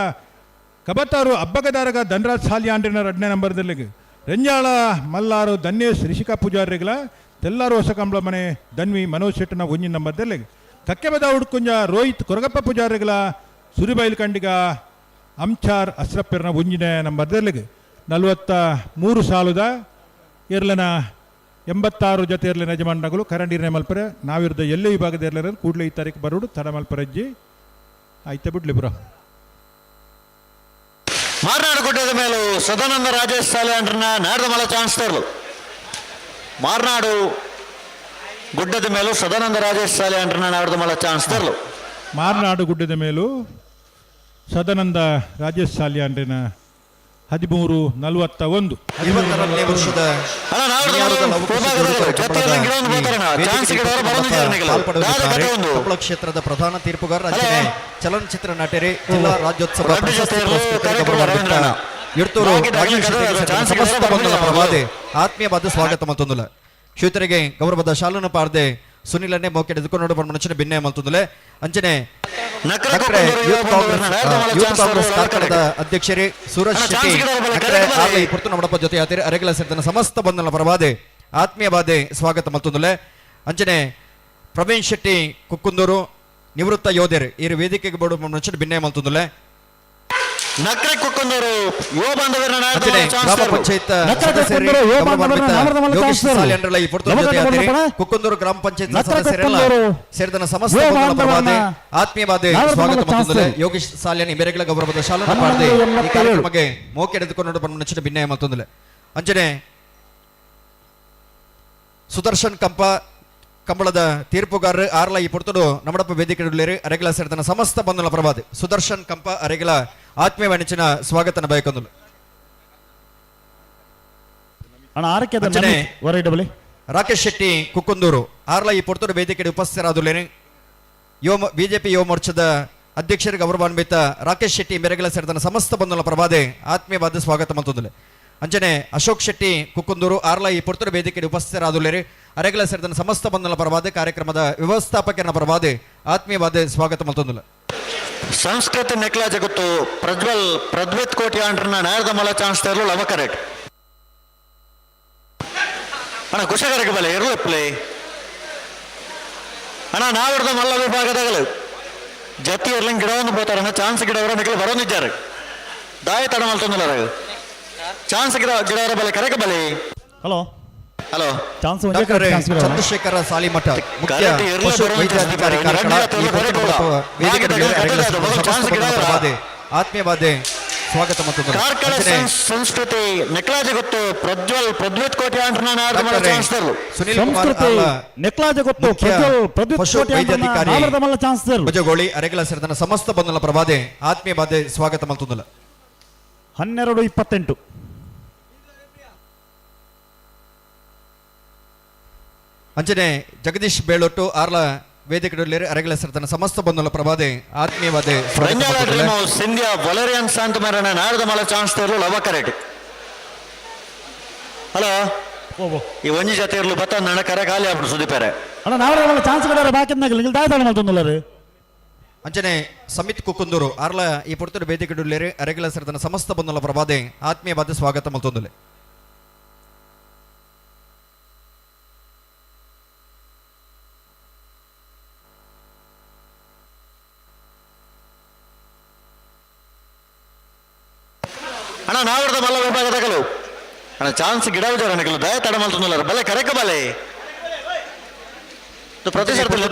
ಕಬತ್ತಾರು ಅಬ್ಬಗದಾರಗ ಧನರಾಜ್ ಸಾಲಿಯಾಂಡ್ರಿನ ರಡ್ಡನೇ ನಂಬರ್ದಲ್ಲಿಗೆ ರೆಂಜಾಳ ಮಲ್ಲಾರು ಧನ್ಯೇಶ್ ರಿಷಿಕಾ ಪೂಜಾರಿಗಳ ತೆಲ್ಲಾರು ಹೊಸಕಂಬಳ ಮನೆ ಧನ್ವಿ ಮನೋಜ್ ಶೆಟ್ಟನ ಒಂಜಿನ ನಂಬರ್ದಲ್ಲಿಗೆ ಕಕ್ಕೆಬದ ಉಡ್ಕುಂಜ ರೋಹಿತ್ ಕೊರಗಪ್ಪ ಪೂಜಾರಿಗಳ ಸುರಿಬೈಲ್ ಕಂಡಿಗ ಅಂಚಾರ್ ಅಸ್ರಪ್ಪರ್ನ ಒಂಜಿನ ನಂಬರ್ದಲ್ಲಿಗೆ 43 ಸಾಲುದ ಎರ್ಲನ 86 ಜೊತೆ ಎರ್ಲಿನ ಯಜಮಾನಗಳು ಕರಂಡೀರ್ನೆ ಮಲ್ಪರೆ ನಾವಿರದ ಎಲ್ಲೇ ವಿಭಾಗದ ಎರ್ಲರ ಕೂಡಲೇ ಈ ತಾರೀಕು ಬರೋಡು ತಡ ಮಲ್ಪರಜ್ಜಿ ಆಯ್ತಾ ಬಿಡ್ಲಿ ಬ್ರೋ. ಮಾರನಾಡು ಗುಡ್ಡದ ಮೇಲೂ ಸದಾನಂದ ರಾಜೇಶ್ ಸಾಲಿಯಾಂಡ್ರನ್ನ ನಾಡ್ದ ಮಲ್ಲ ಚಾನ್ಸ್ ತರ್ಲು. ಮಾರನಾಡು ಗುಡ್ಡದ ಮೇಲೂ ಸದಾನಂದ ರಾಜೇಶ್ ಸಾಲಿಯಾಂಡ್ರನ್ನ ನಾಡ್ದ ಮಲ್ಲ ಚಾನ್ಸ್ ತರ್ಲು. ಮಾರನಾಡು ಗುಡ್ಡದ ಮೇಲೂ ಸದಾನಂದ ರಾಜೇಶ್ ಸಾಲಿಯಾಂಡ್ರಿನ 13-41. 26ನೇ ವರ್ಷದ ಕಂಬಳ ಕ್ಷೇತ್ರದ ಪ್ರಧಾನ ತೀರ್ಪುಗಾರ ಅಂಚನೆ ಚಲನಚಿತ್ರ ನಟರೆ ಜಿಲ್ಲಾ ರಾಜ್ಯೋತ್ಸವ ಪ್ರಶಸ್ತಿ ಪುರಸ್ಕೃತರಿಗೆ ಗೌರವಾನ್ವಿತ ಇರ್ತೂರು ರಾಜೇಶ್ ಶೆಟ್ಟಿಗೆ ಸೇರಿದ ಸಮಸ್ತ ಬಂಧುಗಳ ಪರವಾದ ಆತ್ಮೀಯವಾದ ಸ್ವಾಗತ ಮತ್ತೊಂದುಲ ಶ್ವೇತರಿಗೆ ಗೌರವದ ಶಾಲನ ಪಾರ್ದೆ ಸುನಿಲನ್ನೇ ಮೋಕೆ ಎದುಕೊಂಡು ಮನುಷ್ಯನ ಭಿನ್ನ ಮಲ್ತೊಂದುಲೆ ಅಂಚನೆ ನಕ್ರೆ ಯೂತ್ ಕಾಂಗ್ರೆಸ್ ಯೂತ್ ಕಾಂಗ್ರೆಸ್ ಕಾರ್ಕಳದ ಅಧ್ಯಕ್ಷರೇ ಸೂರಜ್ ಶೆಟ್ಟಿ ನಕ್ರೆ ಆರ್ಲ ಈ ಪುರ್ತು ನಮ್ಮಡಪ್ಪ ಜೊತೆ ಆತಿರಿ ಅರೆಗಲ ಸೇರಿದ ಸಮಸ್ತ ಬಂಧನ ಪರವಾದೆ ಆತ್ಮೀಯವಾದೆ ಸ್ವಾಗತ ಮಲ್ತೊಂದುಲೆ ಅಂಚನೆ ಪ್ರವೀಣ್ ಶೆಟ್ಟಿ ಕುಕ್ಕುಂದೂರು ನಿವೃತ್ತ ಯೋಧರು ಈ ವೇದಿಕೆಗೆ ಬೋಡು ಮನುಷ್ಯನ ಭಿನ್ನ ಮಲ್ತೊಂದುಲೆ ನಕ್ರೆ ಕುಕ್ಕುಂದೂರು ಯುವ ಬಾಂಧವರನ್ನ ಅಂಚನೆ ಗ್ರಾಮ ಪಂಚಾಯತ್ ಸದಸ್ಯರೇ ಗೌರವಾನ್ವಿತ ಯೋಗೇಶ್ ಸಾಲ್ಯನ್ರಲ್ಲ ಈ ಪುರ್ತುದ ಜೊತೆ ಆತಿರಿ ಕುಕ್ಕುಂದೂರು ಗ್ರಾಮ ಪಂಚಾಯತ್ ಸದಸ್ಯರೆಲ್ಲ ಸೇರಿದನ ಸಮಸ್ತ ಬಂಧುಗಳ ಪರವಾದೆ ಆತ್ಮೀಯವಾದ ಸ್ವಾಗತ ಮತ್ತೊಂದುಲೆ ಯೋಗೇಶ್ ಸಾಲ್ಯನ್ ಮೇರೆಗಳ ಗೌರವದ ಶಾಲನ ಪಾಡದೆ ಈ ಕಾರ್ಯಕ್ರಮಕ್ಕೆ ಮೋಕೆ ಎಳೆದುಕೊಂಡು ಬಂದ ಭಿನ್ನಯ ಮತ್ತೊಂದುಲೆ ಅಂಚನೆ ಸುದರ್ಶನ್ ಕಂಪ ಕಂಬಳದ ತೀರ್ಪುಗಾರರು ಆರ್ಲ ಈ ಪುರ್ತುಡು ನಮ್ಮಡಪ್ಪ ವೇದಿಕೆ ಅರೆಗಲ ಸೇರಿದನ ಸಮಸ್ತ ಬಂಧುಗಳ ಪರವಾದ ಸುದರ್ಶನ್ ಕಂಪ ಅರೆಗಲ ಆತ್ಮೀಯ ವಾಣಿಜ್ಯನ ಸ್ವಾಗತನ ಬಯಕೊಂದು ರಾಕೇಶ್ ಶೆಟ್ಟಿ ಕುಕ್ಕುಂದೂರು ಆರ್ಲ ಈ ಪುರ್ತುಡು ವೇದಿಕೆ ಉಪಸ್ಥಿತರಾದುಲ್ಲೇನೆ ಯುವ ಬಿಜೆಪಿ ಯುವ ಮೋರ್ಚಾದ ಅಧ್ಯಕ್ಷರಿಗೆ ಗೌರವಾನ್ವಿತ ರಾಕೇಶ್ ಶೆಟ್ಟಿ ಮೇರೆಗಲ ಸೇರಿದನ ಸಮಸ್ತ ಬಂಧುಗಳ ಪರವಾದೆ ಆತ್ಮೀಯವಾದ ಸ್ವಾಗತ ಮತ್ತೊಂದುಲೆ ಅಂಚನೆ ಅಶೋಕ್ ಶೆಟ್ಟಿ ಕುಕ್ಕುಂದೂರು ಆರ್ಲ ಈ ಪುರ್ತುಡು ವೇದಿಕೆ ಉಪಸ್ಥಿತರಾದುಲ್ಲೇರಿ ಅರೆಗಲ ಸೇರಿದ ಸಮಸ್ತ ಬಂಧುಗಳ ಪರವಾದ ಕಾರ್ಯಕ್ರಮದ ವ್ಯವಸ್ಥಾಪಕರ ಪರವಾದ ಆತ್ಮೀಯವಾದ ಸ್ವಾಗತ ಮತ್ತೊಂದುಲ ಸಂಸ್ಕೃತಿ ನೆಕ್ಲಾ ಜಗತ್ತು ಪ್ರಜ್ವಲ್ ಪ್ರದ್ವಿತ್ ಕೋಟಿ ಆಂಡ್ರನ್ನ ನಾಯರ್ದ ಮಲ ಚಾನ್ಸ್ ತರಲು ಲವ ಕರೆಕ್ಟ್ ಅಣ್ಣ ಕುಶಕರಕ್ಕೆ ಬಲೆ ಇರಲು ಪ್ಲೇ ಅಣ್ಣ ನಾವಿಡ್ದ ಮಲ್ಲ ವಿಭಾಗದಾಗಲು ಜತಿ ಇರ್ಲಿಂಗ್ ಗಿಡವನ್ನು ಬೋತಾರಣ್ಣ ಚಾನ್ಸ್ ಗಿಡವರ ನಿಖಲು ಬರೋನಿದ್ದಾರೆ ದಾಯ ತಡ ಮಲ್ತೊಂದಿಲ್ಲ ಚಾನ್ಸ್ ಗಿಡ ಗಿಡವರ ಬಲೆ ಕರೆಕ ಬಲೆ. Hello hello chance doctor Chandrashekhara Salimath ಮುಖ್ಯ ಪಶು ವೈದ್ಯಾಧಿಕಾರಿ ಕಾರ್ಕಳ ಈ ವೇದಿಕೆ ಆತ್ಮೀಯವಾದ ಸ್ವಾಗತ ಮತ್ತು ಕಾರ್ಕಳ ಸಂಸ್ಕೃತಿ ನೆಕ್ಲಾಜ ಗೊತ್ತು ಪ್ರಜ್ವಲ್ ಪ್ರದ್ವಿತ್ ಕೋಟಿ ಸುನಿಲ್ ಕುಮಾರ್ ನೆಕ್ಲಾಜ ಗೊತ್ತು ಪ್ರಜ್ವಲ್ ಪ್ರದ್ಯುತ್ ಪಶು ಕೋಟಿ ವೈದ್ಯಾಧಿಕಾರಿ ಚಾನ್ಸ್ ಭುಜಗೋಳಿ ಅರೆಗಲ ಸೇರಿದ ಸಮಸ್ತ ಬಂಧುಗಳ ಪ್ರಭಾದೆ ಆತ್ಮೀಯವಾದ ಸ್ವಾಗತ ಮತ್ತೊಂದಲ್ಲ 12:28. ಅಂಚನೆ ಜಗದೀಶ್ ಬೇಳೊಟ್ಟು ಆರ್ಲ ವೇದಿಕೆ ಅರೆಗಲ ಸೇರಿದ ಸಮಸ್ತ ಬಂಧುಗಳ ಪ್ರಭಾದೆ ಆತ್ಮೀಯವಾದ ಸಿಂಧ್ಯಾ ವಲೇರಿಯನ್ ಶಾಂತ ಮರಣ ನಾರದ ಮಲ ಚಾನ್ಸ್ ತರಲು ಲವ ಕರೆಕ್ಟ್. ಹಲೋ ಈ ಒಂಜಿ ಜೊತೆ ಇರಲು ಬತ್ತ ನನ್ನ ಕರೆ ಖಾಲಿ ಆಗ್ಬಿಡು ಸುದೀಪರೆ. ಅಣ್ಣ ನಾವರ ಚಾನ್ಸ್ ಕಡೆ ಬಾಕಿ ದಾಯ ಮಲ್ತೊಂದುಲ್ಲರು. ಅಂಚನೆ ಸಮಿತ್ ಕುಕ್ಕುಂದೂರು ಆರ್ಲ ಈ ಪುರ್ತುಡು ವೇದಿಕೆ ಅರೆಗಲ ಸೇರಿದ ಸಮಸ್ತ ಬಂಧುಗಳ ಪ್ರಭಾದೆ ಆತ್ಮೀಯವಾದ ಸ್ವಾಗತ ಮಲ್ತೊಂದುಲೆ. ಅಣ್ಣ ನಾವಿಡ್ದ ಮಲ್ಲ ವಿಭಾಗದಾಗಲು ಅಣ್ಣ ಚಾನ್ಸ್ ಗಿಡ ವಿಚಾರ ದಯ ತಡ ಮಲ್ತೊಂದುಲ್ಲ ಬಲೆ ಕರೆಕ ಬಲೆ ಪ್ರತಿ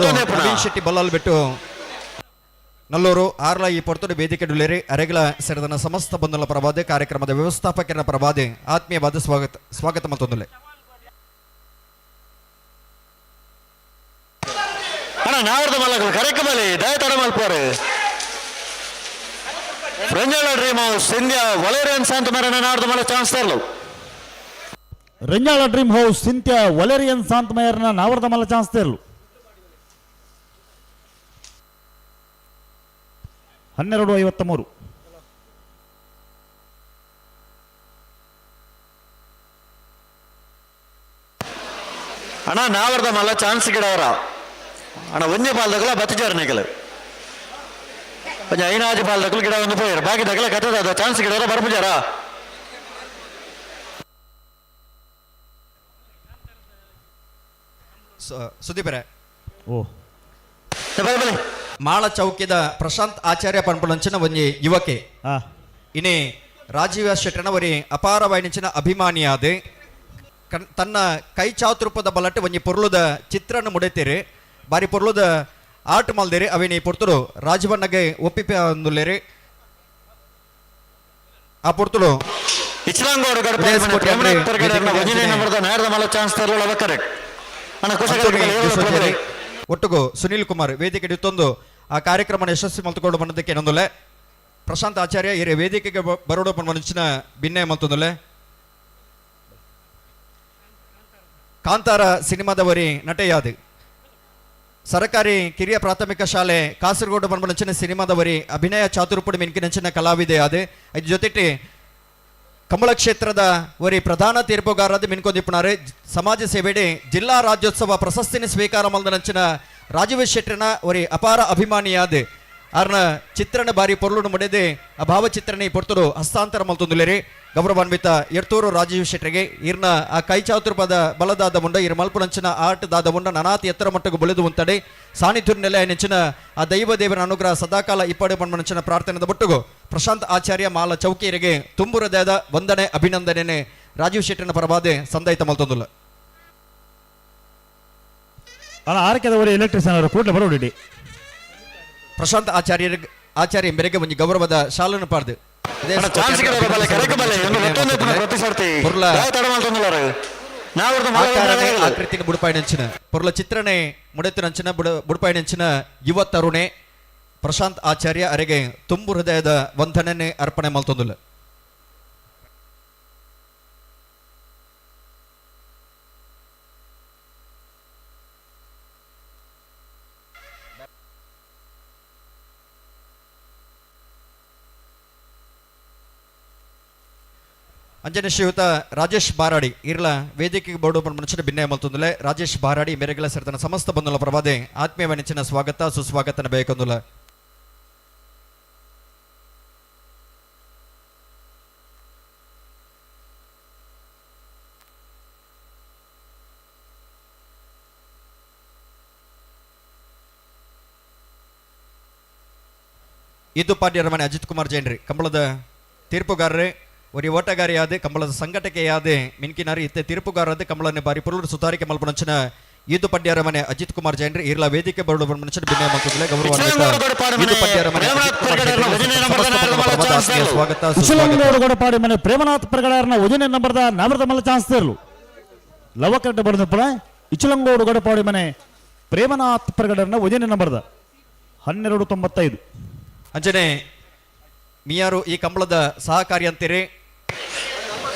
ನವೀನ್ ಶೆಟ್ಟಿ ಬಲ್ಲಾಲ್ ಬಿಟ್ಟು ನಲ್ಲೂರು ಆರ್ಲ ಈ ಪೊರ್ತುಡು ವೇದಿಕೆ ಡುಲೇರಿ ಅರೆಗಲ ಸೇರಿದನ ಸಮಸ್ತ ಬಂಧುಗಳ ಪರವಾದ ಕಾರ್ಯಕ್ರಮದ ವ್ಯವಸ್ಥಾಪಕರ ಪರವಾದ ಆತ್ಮೀಯವಾದ ಸ್ವಾಗತ ಸ್ವಾಗತ ಮತ್ತೊಂದುಲೆ. ಅಣ್ಣ ನಾವಿಡ್ದ ಮಲ್ಲ ಕರೆಕ ಬಲೆ ದಯ ತಡ ಮಲ್ಪೋರು ರಂಜಾಳ ಡ್ರೀಮ್ ಹೌಸ್ ಸಿಂಧ್ಯಾ ವಲೇರಿಯನ್ ಶಾಂತ ಮರಣ ನಾಡ್ದ ಮಲ್ಲ ಚಾನ್ಸ್ ತರಲು. ರಂಜಾಳ ಡ್ರೀಮ್ ಹೌಸ್ ಸಿಂತ್ಯಾ ವಲೇರಿಯನ್ ಶಾಂತಮಯರ್ನ ನಾವರ್ದ ಮಲ್ಲ ಚಾನ್ಸ್ ತರಲು. 12:53. ಅಣ್ಣ ನಾವರ್ದ ಮಲ್ಲ ಚಾನ್ಸ್ ಗಿಡವರ ಅಣ್ಣ ಒಂಜಿ ಪಾಲ್ದಗಲ ಬತ್ತಜಾರ ನಿಗಲು ಒಂಜಿ ಐನಾಜಿ ಪಾಲ್ದಕಲು ಗಿಡ ಒಂದು ಪೋಯರು ಬಾಕಿ ದಗಲ ಕತ್ತದ ಚಾನ್ಸ್ ಗಿಡವರ ಬರ್ಪುಜಾರ. ಸುದೀಪರೇ ಓ ಬಲೆ ಮಾಳ ಚೌಕಿದ ಪ್ರಶಾಂತ್ ಆಚಾರ್ಯ ಪನ್ಪುಲಂಚಿನ ಒಂಜಿ ಯುವಕೆ ಇನಿ ರಾಜೀವ ಶೆಟ್ಟನ ಒರಿ ಅಪಾರವಾಯಿನಂಚಿನ ಅಭಿಮಾನಿಯಾದ ತನ್ನ ಕೈ ಚಾತುರೂಪದ ಬಲಟ್ಟು ಒಂಜಿ ಪೊರ್ಲುದ ಚಿತ್ರನ ಮುಡೆತೀರಿ ಬಾರಿ ಪೊರ್ಲುದ ಆಟ ಮಲ್ದಿರಿ ಅವಿನಿ ಪೊರ್ತುಡು ರಾಜವಣ್ಣಗೆ ಒಪ್ಪಿಪ ಅಂದುಲ್ಲೇರಿ ಆ ಪೊರ್ತುಡು ಒಟ್ಟುಗು ಸುನಿಲ್ ಕುಮಾರ್ ವೇದಿಕೆ ಇತ್ತೊಂದು ಆ ಕಾರ್ಯಕ್ರಮ ಯಶಸ್ವಿ ಮಲ್ತುಕೊಂಡು ಬಂದದಕ್ಕೆ ನೊಂದುಲೆ ಪ್ರಶಾಂತ್ ಆಚಾರ್ಯ ಇರೆ ವೇದಿಕೆಗೆ ಬರೋಡು ಪನ್ಪುನಂಚಿನ ಬಿನ್ನಯ ಮಲ್ತೊಂದುಲ್ಲೆ. ಕಾಂತಾರ ಸಿನಿಮಾದವರಿ ನಟೆಯಾದ ಸರಕಾರಿ ಕಿರಿಯ ಪ್ರಾಥಮಿಕ ಶಾಲೆ ಕಾಸರಗೋಡು ಪನ್ಪುನಂಚಿನ ಸಿನಿಮಾದವರಿ ಅಭಿನಯ ಚಾತುರ್ಪುಡಿ ಮಿನ್ಕಿನಂಚಿನ ಕಲಾವಿದೆ ಅದು. ಇದು ಜೊತೆಟಿ ಕಂಬಳ ಕ್ಷೇತ್ರದ ವರಿ ಪ್ರಧಾನ ತೀರ್ಪುಗಾರರಾದ ಮಿನ್ಕೊಂದಿಪ್ಪುನಾರು. ಸಮಾಜ ಸೇವೆಡೆ ಜಿಲ್ಲಾ ರಾಜ್ಯೋತ್ಸವ ಪ್ರಶಸ್ತಿನ ಸ್ವೀಕಾರ ಮಲ್ದನಂಚಿನ ರಾಜೀವ್ ಶೆಟ್ಟರ್ನ ಒರಿ ಅಪಾರ ಅಭಿಮಾನಿಯಾದ ಆರ್ನ ಚಿತ್ರಣ ಬಾರಿ ಪೊರ್ಲುನು ಮುಡೆದೆ ಆ ಭಾವಚಿತ್ರನೆ ಪೊರ್ತುಡು ಹಸ್ತಾಂತರ ಮಲ್ತೊಂದುಲ್ಲೆರ್. ಗೌರವಾನ್ವಿತ ಎರ್ತೂರು ರಾಜೀವ್ ಶೆಟ್ಟರಿಗೆ ಇರ್ನ ಆ ಕೈಚಾತುರ್ಪದ ಬಲದಾದ ಮುಂಡ ಇರ್ ಮಲ್ಪುನಂಚಿನ ಆಟ ದಾದ ಮುಂಡ ನನಾತಿ ಎತ್ತರ ಮಟ್ಟకు ಬುಳೆದು ಉಂತಡೆ ಸಾನ್ನಿಧ್ಯ ನೆಲೆ ನೆಂಚಿನ ಆ ದೈವ ದೇವರ ಅನುಗ್ರಹ ಸದಾಕಾಲ ಇಪ್ಪಡೆ ಪಣ್ಮನಂಚಿನ ಪ್ರಾರ್ಥನೆದ ಬೊಟ್ಟುಗು ಪ್ರಶಾಂತ್ ಆಚಾರ್ಯ ಮಾಲ ಚೌಕಿಯರಿಗೆ ತುಂಬು ಹೃದಯದ ವಂದನೆ ಅಭಿನಂದನೆ ರಾಜೀವ್ ಶೆಟ್ಟರ್ನ ಪರವಾದೆ ಸಂದೈತ ಮಲ್ತೊಂದುಲ್ಲ. ಅಲ್ಲ ಆರಕೆದ ಎಲೆಕ್ಟ್ರಿಷಿಯನ್ ಅವರು ಕೂಡಲೇ ಬರೋಡಿ. ಪ್ರಶಾಂತ್ ಆಚಾರ್ಯ ಆಚಾರ್ಯ ಮೇರೆಗೆ ಒಂಜಿ ಗೌರವದ ಶಾಲನ್ನು ಪಾಡ್ದು ಆಕೃತಿನ ಬುಡುಪಾಯಿನಂಚಿನ ಪೊರ್ಲ ಚಿತ್ರಣೆ ಮುಡೆತಿನಂಚಿನ ಬುಡುಪಾಯಿನಂಚಿನ ಯುವ ತರುಣೆ ಪ್ರಶಾಂತ್ ಆಚಾರ್ಯ ಅರೆಗೆ ತುಂಬು ಹೃದಯದ ವಂದನೆ ಅರ್ಪಣೆ ಮಲ್ತೊಂದುಲ್ಲ. ಅಂಜನೆ ಶ್ರೀಯುತ ರಾಜೇಶ್ ಬಾರಾಡಿ ಇರ್ಲ ವೇದಿಕೆಗೆ ಬೋರ್ಡು ಮನುಷ್ಯನ ಭಿನ್ನಯ ಮಲ್ತೊಂದುಲೆ. ರಾಜೇಶ್ ಬಾರಾಡಿ ಮೇರೆಗಳ ಸೇರ್ತನ ಸಮಸ್ತ ಬಂಧುಲ ಪ್ರಭಾದೆ ಆತ್ಮೀಯ ನೆಚ್ಚಿನ ಸ್ವಾಗತ ಸುಸ್ವಾಗತನ ಬೇಕೊಂದುಲ. ಇದು ಪಾಡ್ಯರ ಮನೆ ಅಜಿತ್ ಕುಮಾರ್ ಜೈನ್ರಿ ಕಂಬಳದ ತೀರ್ಪುಗಾರರೇ ಒರಿ ಓಟಗಾರಿಯಾದ ಕಂಬಳದ ಸಂಘಟಕೆಯಾದ ಮಿನ್ಕಿನಾರಿ ಇತ್ತೆ ತೀರ್ಪುಗಾರರಾದ ಕಂಬಳನೆ ಬಾರಿ ಪುರುಳು ಸುಧಾರಿಕೆ ಮಲ್ಪುನಂಚಿನ ಈದು ಪಡ್ಯರ ಮನೆ ಅಜಿತ್ ಕುಮಾರ್ ಜೈನ್ರಿ ಇರ್ಲ ವೇದಿಕೆ ಬರಲು ಮನುಷ್ಯನ ಬಿನ್ನಯ ಮಲ್ತೊಂದುಲ್ಲೆ. ಗೌರವಾನ್ವಿತ ಈದು ಪಡ್ಯರ ಮನೆ ಅಜಿತ್ ಕುಮಾರ್ ಜೈನ್ರಿಗೆ ಸ್ವಾಗತ ಉಚಿಲಂಗೋಡು ಗಡಪಾಡಿ ಮನೆ ಪ್ರೇಮನಾಥ್ ಪ್ರಗಡಾರನ ಒಂಜನೇ ನಂಬರ್ದ ನಾಮರದ ಮಲ್ಲ ಚಾನ್ಸ್ ತೇರ್ಲು. ಲವಕರೆಡ್ಡ ಬರೆದಪ್ಪಳ ಇಚಲಂಗೋಡು ಗಡಪಾಡಿ ಮನೆ ಪ್ರೇಮನಾಥ್ ಪ್ರಗಡರ್ನ ಒಂಜನೇ ನಂಬರ್ದ 12.95. ಅಂಜನೆ ಮಿಯಾರು ಈ ಕಂಬಳದ ಸಹಕಾರಿ ಅಂತೀರಿ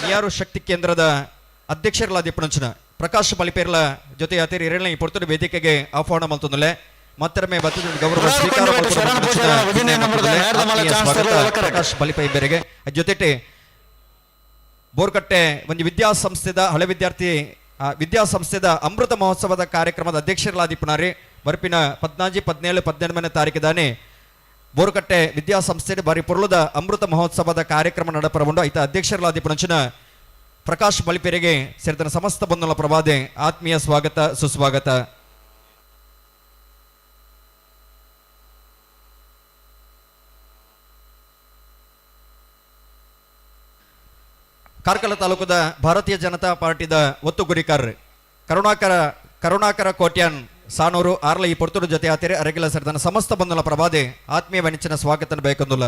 ಮಿಯಾರು ಶಕ್ತಿ ಕೇಂದ್ರದ ಅಧ್ಯಕ್ಷರಲಾದ ಪುಣಂಚನ ಪ್ರಕಾಶ್ ಬಲಿಪೇರ್ಲ ಜೊತೆ ಅತಿರಿ ಎರಡನೇ ಪೊರ್ತುಡು ವೇದಿಕೆಗೆ ಆಹ್ವಾನ ಮಲ್ತೊಂದುಲ್ಲೆ. ಮತ್ತೊಮ್ಮೆ ಬತ್ತದ ಗೌರವ ಸ್ವೀಕಾರ ಸ್ವಾಗತ ಪ್ರಕಾಶ್ ಬಲಿಪೈ ಬೇರೆಗೆ. ಜೊತೆಟೆ ಬೋರ್ಕಟ್ಟೆ ಒಂದು ವಿದ್ಯಾಸಂಸ್ಥೆದ ಹಳೆ ವಿದ್ಯಾರ್ಥಿ ವಿದ್ಯಾಸಂಸ್ಥೆದ ಅಮೃತ ಮಹೋತ್ಸವದ ಕಾರ್ಯಕ್ರಮದ ಅಧ್ಯಕ್ಷರಲಾದಿಪ್ಪುನಾರಿ ಬರ್ಪಿನ 14, 17, 18ನೇ ತಾರೀಕಿದಾನೆ ಬೋರ್ಕಟ್ಟೆ ವಿದ್ಯಾಸಂಸ್ಥೆ ಬಾರಿ ಪೊರ್ಲುದ ಅಮೃತ ಮಹೋತ್ಸವದ ಕಾರ್ಯಕ್ರಮ ನಡಪರವುಂಡು. ಐತ ಅಧ್ಯಕ್ಷರಲಾದಿಪ್ಪುನಂಚಿನ ಪ್ರಕಾಶ್ ಬಲಿಪೆರೆಗೆ ಸೇರಿದ ಸಮಸ್ತ ಬಂಧುಗಳ ಪ್ರಭಾದೆ ಆತ್ಮೀಯ ಸ್ವಾಗತ ಸುಸ್ವಾಗತ. ಕಾರ್ಕಳ ತಾಲೂಕದ ಭಾರತೀಯ ಜನತಾ ಪಾರ್ಟಿದ ಒತ್ತು ಗುರಿಕಾರರು ಕರುಣಾಕರ ಕೋಟ್ಯಾನ್ ಸಾನೂರು ಆರ್ಲ ಈ ಪೊರ್ತುಡು ಜೊತೆ ಆತಿರೆ ಅರಗಿಲ ಸರ್ದನ ಸಮಸ್ತ ಬಂಧುಲ ಪ್ರಭಾದೆ ಆತ್ಮೀಯ ವಣಿಚಿನ ಸ್ವಾಗತನ ಬೇಕಂದುಲ್ಲ.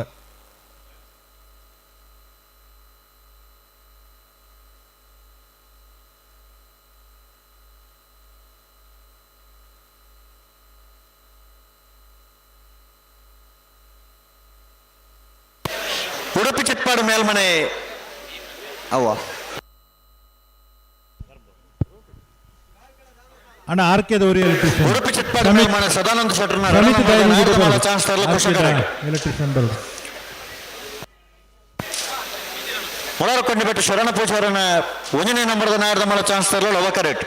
ಉಡುಪಿ ಚಿಟ್ಪಾಡು ಮೇಲ್ಮನೆ ಅವ್ವ ಅಣ್ಣ ಆರ್ ಕೆ ದವರಿ ಎಲೆಕ್ಟ್ರಿಷಿಯನ್ ಉಡುಪಿ ಚಿಟ್ಪಾಡು ಮೇಲ್ಮನೆ ಸದಾನಂದ ಶೆಟ್ಟರ್ನ ಸಮಿತಿ ಚಾನ್ಸ್ ತರಲು ಎಲೆಕ್ಟ್ರಿಷಿಯನ್ ಬರೋದು. ಮೊಳರಕೊಂಡಿಬೆಟ್ಟು ಶರಣ ಪೂಜಾರನ ಒಂದನೇ ನಂಬರ್ದ ನಾಯರ್ದ ಮಳ ಚಾನ್ಸ್ ತರಲು ಲವ ಕರೆಕ್ಟ್.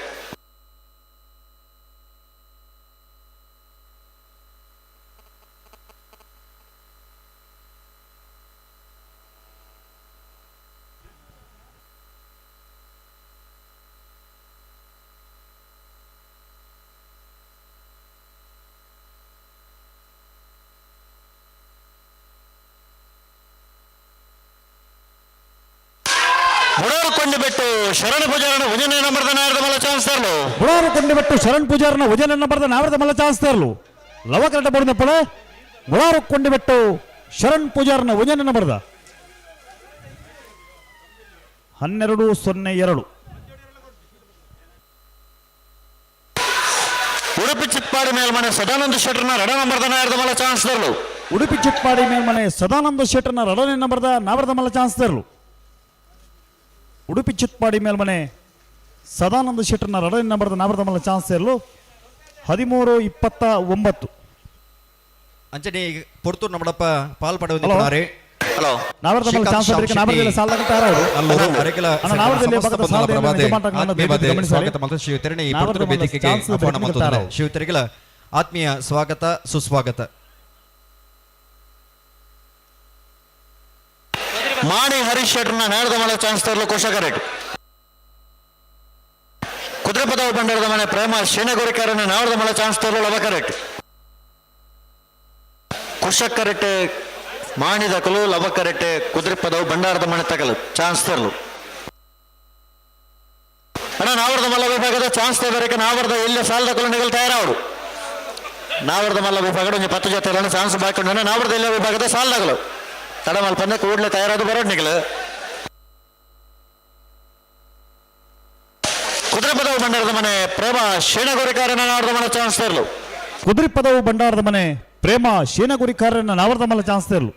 ಕೊಂಡಿಬೆಟ್ಟು ಶರಣ ಪೂಜಾರನ ಒಂದನೇ ನಂಬರ್ದ ನಾಯರ್ದ ಮಲ್ಲ ಚಾನ್ಸ್ ತರಲು. ಬುಡಾರು ಕೊಂಡಿಬೆಟ್ಟು ಶರಣ್ ಪೂಜಾರನ ಒಂದನೇ ನಂಬರ್ದ ನಾವರದ ಮಲ್ಲ ಚಾನ್ಸ್ ತರಲು. ಲವಕರೆಡ್ಡ ಬಡಿದಪ್ಪಳ ಬುಡಾರು ಕೊಂಡಿಬೆಟ್ಟು ಶರಣ್ ಪೂಜಾರನ ಒಂದನೇ ನಂಬರ್ದ 12.02. ಉಡುಪಿ ಚಿಪ್ಪಾಡಿ ಮೇಲ್ಮನೆ ಸದಾನಂದ ಶೆಟ್ಟರ್ನ ಎರಡ ನಂಬರ್ದ ನಾಯರ್ದ ಮಲ್ಲ ಚಾನ್ಸ್ ತರಲು. ಉಡುಪಿ ಚಿಟ್ಪಾಡಿ ಮೇಲ್ಮನೆ ಸದಾನಂದ ಶೆಟ್ಟರ್ನ ಎರಡನೇ ನಂಬರ್ದ ನಾವರದ ಮಲ್ಲ ಚಾನ್ಸ್ ತರಲು. ಉಡುಪಿ ಚಿಟ್ಪಾಡಿ ಮೇಲ್ಮನೆ ಸದಾನಂದ ಶೆಟ್ಟರ್ನ ಎರಡನೇ ನಂಬರ್ದ ನಾವರದ ಮಲ್ಲ ಚಾನ್ಸ್ ತರಲು 13:29. ಅಂಚನೆ ಪೊರ್ತೂರು ನಮ್ಮಡಪ್ಪ ಪಾಲ್ ಪಡೆಯುತ್ತಿದ್ದಾರೆ. ಹಲೋ. ನಾವರದ ಮಲ್ಲ ಚಾನ್ಸ್ ನಾವರದಲ್ಲಿ ಸಾಲದ ತಯಾರಾದರು. ಅರೆಕಲ ಸ್ವಾಗತ ಮತ್ತು ಶಿವತರಣಿ ಪೊರ್ತೂರು ವೇದಿಕೆಗೆ ಆಹ್ವಾನ ಮತ್ತು ಶಿವತರಿಗಳ ಆತ್ಮೀಯ ಸ್ವಾಗತ ಸುಸ್ವಾಗತ. ಮಾಣಿ ಹರೀಶ್ ಶೆಟ್ಟರ್ನ ನೇರದ ಮಳೆ ಚಾನ್ಸ್ ತರಲು ಕುಶಕರೆಟ್. ಕುದುರೆಪದವು ಬಂಡಾರದ ಮನೆ ಪ್ರೇಮ ಶೇನಗೋರಿಕಾರನ ನಾವರದ ಮಳೆ ಚಾನ್ಸ್ ತರಲು ಲವಕರೆಟ್. ಕುಶಕರೆಟ್ಟೆ ಮಾಣಿದ ಕಲು ಲವಕರೆಟ್ಟೆ ಕುದುರೆಪದವು ಬಂಡಾರದ ಮನೆ ತಗಲು ಚಾನ್ಸ್ ತರಲು. ಅಣ್ಣ ನಾವರದ ಮಲ್ಲ ವಿಭಾಗದ ಚಾನ್ಸ್ ತರಬೇಕ. ನಾವರದ ಎಲ್ಲ ಸಾಲದ ಕಲು ನಿಗಲ್ ತಯಾರವರು. ನಾವರದ ಮಲ್ಲ ವಿಭಾಗದ ಒಂದು 10 ಜೊತೆ ಚಾನ್ಸ್ ಬಾಕಿ. ನಾವರದ ಎಲ್ಲ ವಿಭಾಗದ ಸಾಲದಗಳು ತಡಮಲ್ ಪಂದ್ಯ ಕೂಡಲೇ ತಯಾರಾದ ಬರೋಡ್ ನಿಗಲು. ಕುದುರೆಪದವು ಬಂಡಾರದ ಮನೆ ಪ್ರೇಮ ಶೇಣಗೋರಿಕಾರನ ನಾವರದ ಮನೆ ಚಾನ್ಸ್ ತರಲು. ಕುದುರೆಪದವು ಬಂಡಾರದ ಮನೆ ಪ್ರೇಮ ಶೇನಗುರಿಕಾರನ ನಾವರದ ಮಲ್ಲ ಚಾನ್ಸ್ ತರಲು.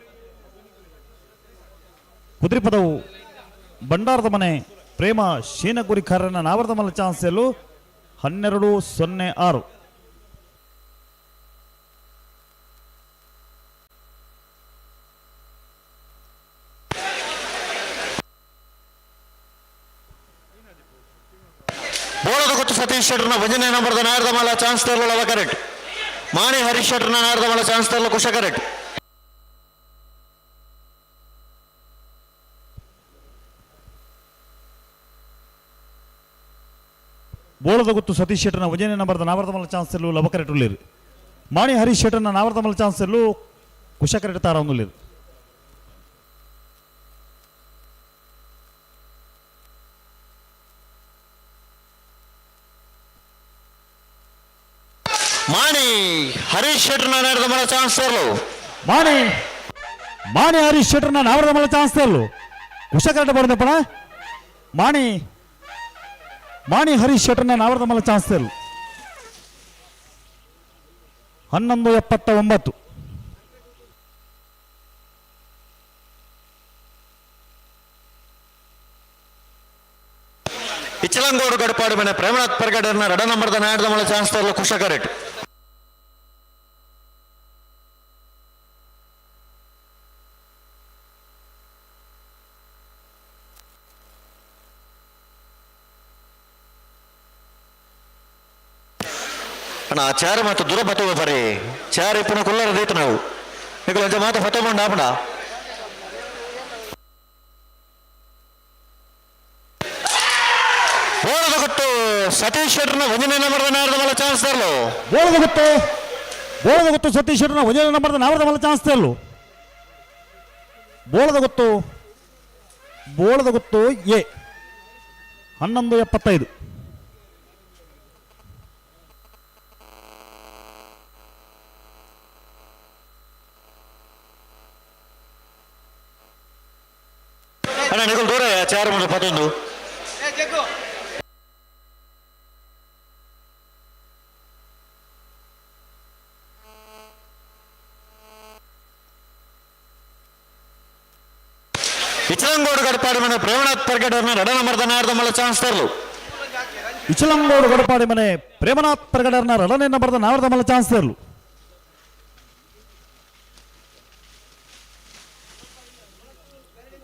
ಕುದುರೆಪದವು ಬಂಡಾರದ ಮನೆ ಪ್ರೇಮ ಶೇನಗುರಿಕಾರನ ನಾವರದ ಮಲ್ಲ ಚಾನ್ಸ್ ತರಲು 12:06. ಬೋಳದ ಗೊತ್ತು ಸತೀಶ್ ಶೆಟ್ಟರ್ನ ಒಂದನೇ ನಂಬರ್ದ ನಾರದ ಮಲ್ಲ ಚಾನ್ಸ್ ತರಲು ಲವಕರೆಟ್. ಮಾಣಿ ಹರೀಶ್ ಶೆಟ್ಟರ್ನ ನಾರದ ಮಲ್ಲ ಚಾನ್ಸ್ ತರಲು ಕುಶಕರೆಟ್. ಬೋಳದ ಗೊತ್ತು ಸತೀಶ್ ಶೆಟ್ಟರ್ನ ಒಂದನೇ ನಂಬರ್ದ ನಾವರದ ಮಲ್ಲ ಚಾನ್ಸ್ ತರಲು ಲವಕರೆಟ್ ಉಳ್ಳೇರು. ಮಾಣಿ ಹರೀಶ್ ಶೆಟ್ಟರ್ನ ನಾವರದ ಮಲ್ಲ ಚಾನ್ಸ್ ತರಲು ಕುಶಕರೆಟ್ ತಾರ ಉಳ್ಳೇರು. ಮಾಣಿ ಹರೀಶ್ ಶೆಟ್ಟರ್ನ ನಾರದ ಮಲ್ಲ ಚಾನ್ಸ್ ತರಲು. ಮಾಣಿ ಮಾಣಿ ಹರೀಶ್ ಶೆಟ್ಟರ್ನ ನಾವರದ ಮಲ್ಲ ಚಾನ್ಸ್ ತರಲು ಕುಶಕರೆಟ್ ಬರೋದಪ್ಪಣ. ಮಾಣಿ ಮಾಣಿ ಹರೀಶ್ ಶೆಟ್ಟರ್ನ ನಾವರದ ಮಲ್ಲ ಚಾನ್ಸ್ ತರಲು 11:79. ಇಚ್ಚಲಂಗೋಡು ಗಡಪಾಡು ಮನೆ ಪ್ರೇಮನಾಥ್ ಪರ್ಗಡರ್ನ ರಡ ನಂಬರ್ದ ನಾಯದ ಮಲ್ಲ ಚಾನ್ಸ್ ತರಲು ಕುಶಕರೆಟ್. ಅಣ್ಣ ಆ ಚಾರ ಮತ್ತು ದೂರ ಬತ್ತವ ಬರೀ ಚಾರ ಇಪ್ಪನ ಕುಲ್ಲರ ದೀತ ನಾವು ನಿಕಲ ಅಂಚ ಮಾತ ಫತೋ ಮಂಡ ಆಪಣ. ಬೋಳದ ಗೊತ್ತು ಸತೀಶ್ ಶೆಟ್ಟರ್ನ ಒಂದನೇ ನಂಬರ್ದ ನಾರದ ಮಲ್ಲ ಚಾನ್ಸ್ ತರಲು. ಬೋಳದ ಗೊತ್ತು ಬೋಳದ ಗೊತ್ತು ಸತೀಶ್ ಶೆಟ್ಟರ್ನ ಒಂದನೇ ನಂಬರ್ದ ನಾವರದ ಮಲ್ಲ ಚಾನ್ಸ್ ತರಲು. ಬೋಳದ ಗೊತ್ತು ಬೋಳದ ಗೊತ್ತು ಎ 11:75. ಅಣ್ಣ ನಿಕಲ್ ದೂರ ಚಾರ ಮೂರು ಪತ್ತೊಂದು. ಇಚಲಂಗೋಡು ಗಡಪಾಡಿ ಮನೆ ಪ್ರೇಮನಾಥ್ ಪರ್ಗಡರ್ನ ರಡ ನಂಬರ್ದ ನಾರದ ಮಲ್ಲ ಚಾನ್ಸ್ ತರಲು. ಇಚಲಂಗೋಡು ಗಡಪಾಡಿ ಮನೆ ಪ್ರೇಮನಾಥ್ ಪರ್ಗಡರ್ನ ರಡನೇ ನಂಬರ್ದ ನಾವರದ ಮಲ್ಲ ಚಾನ್ಸ್ ತರಲು.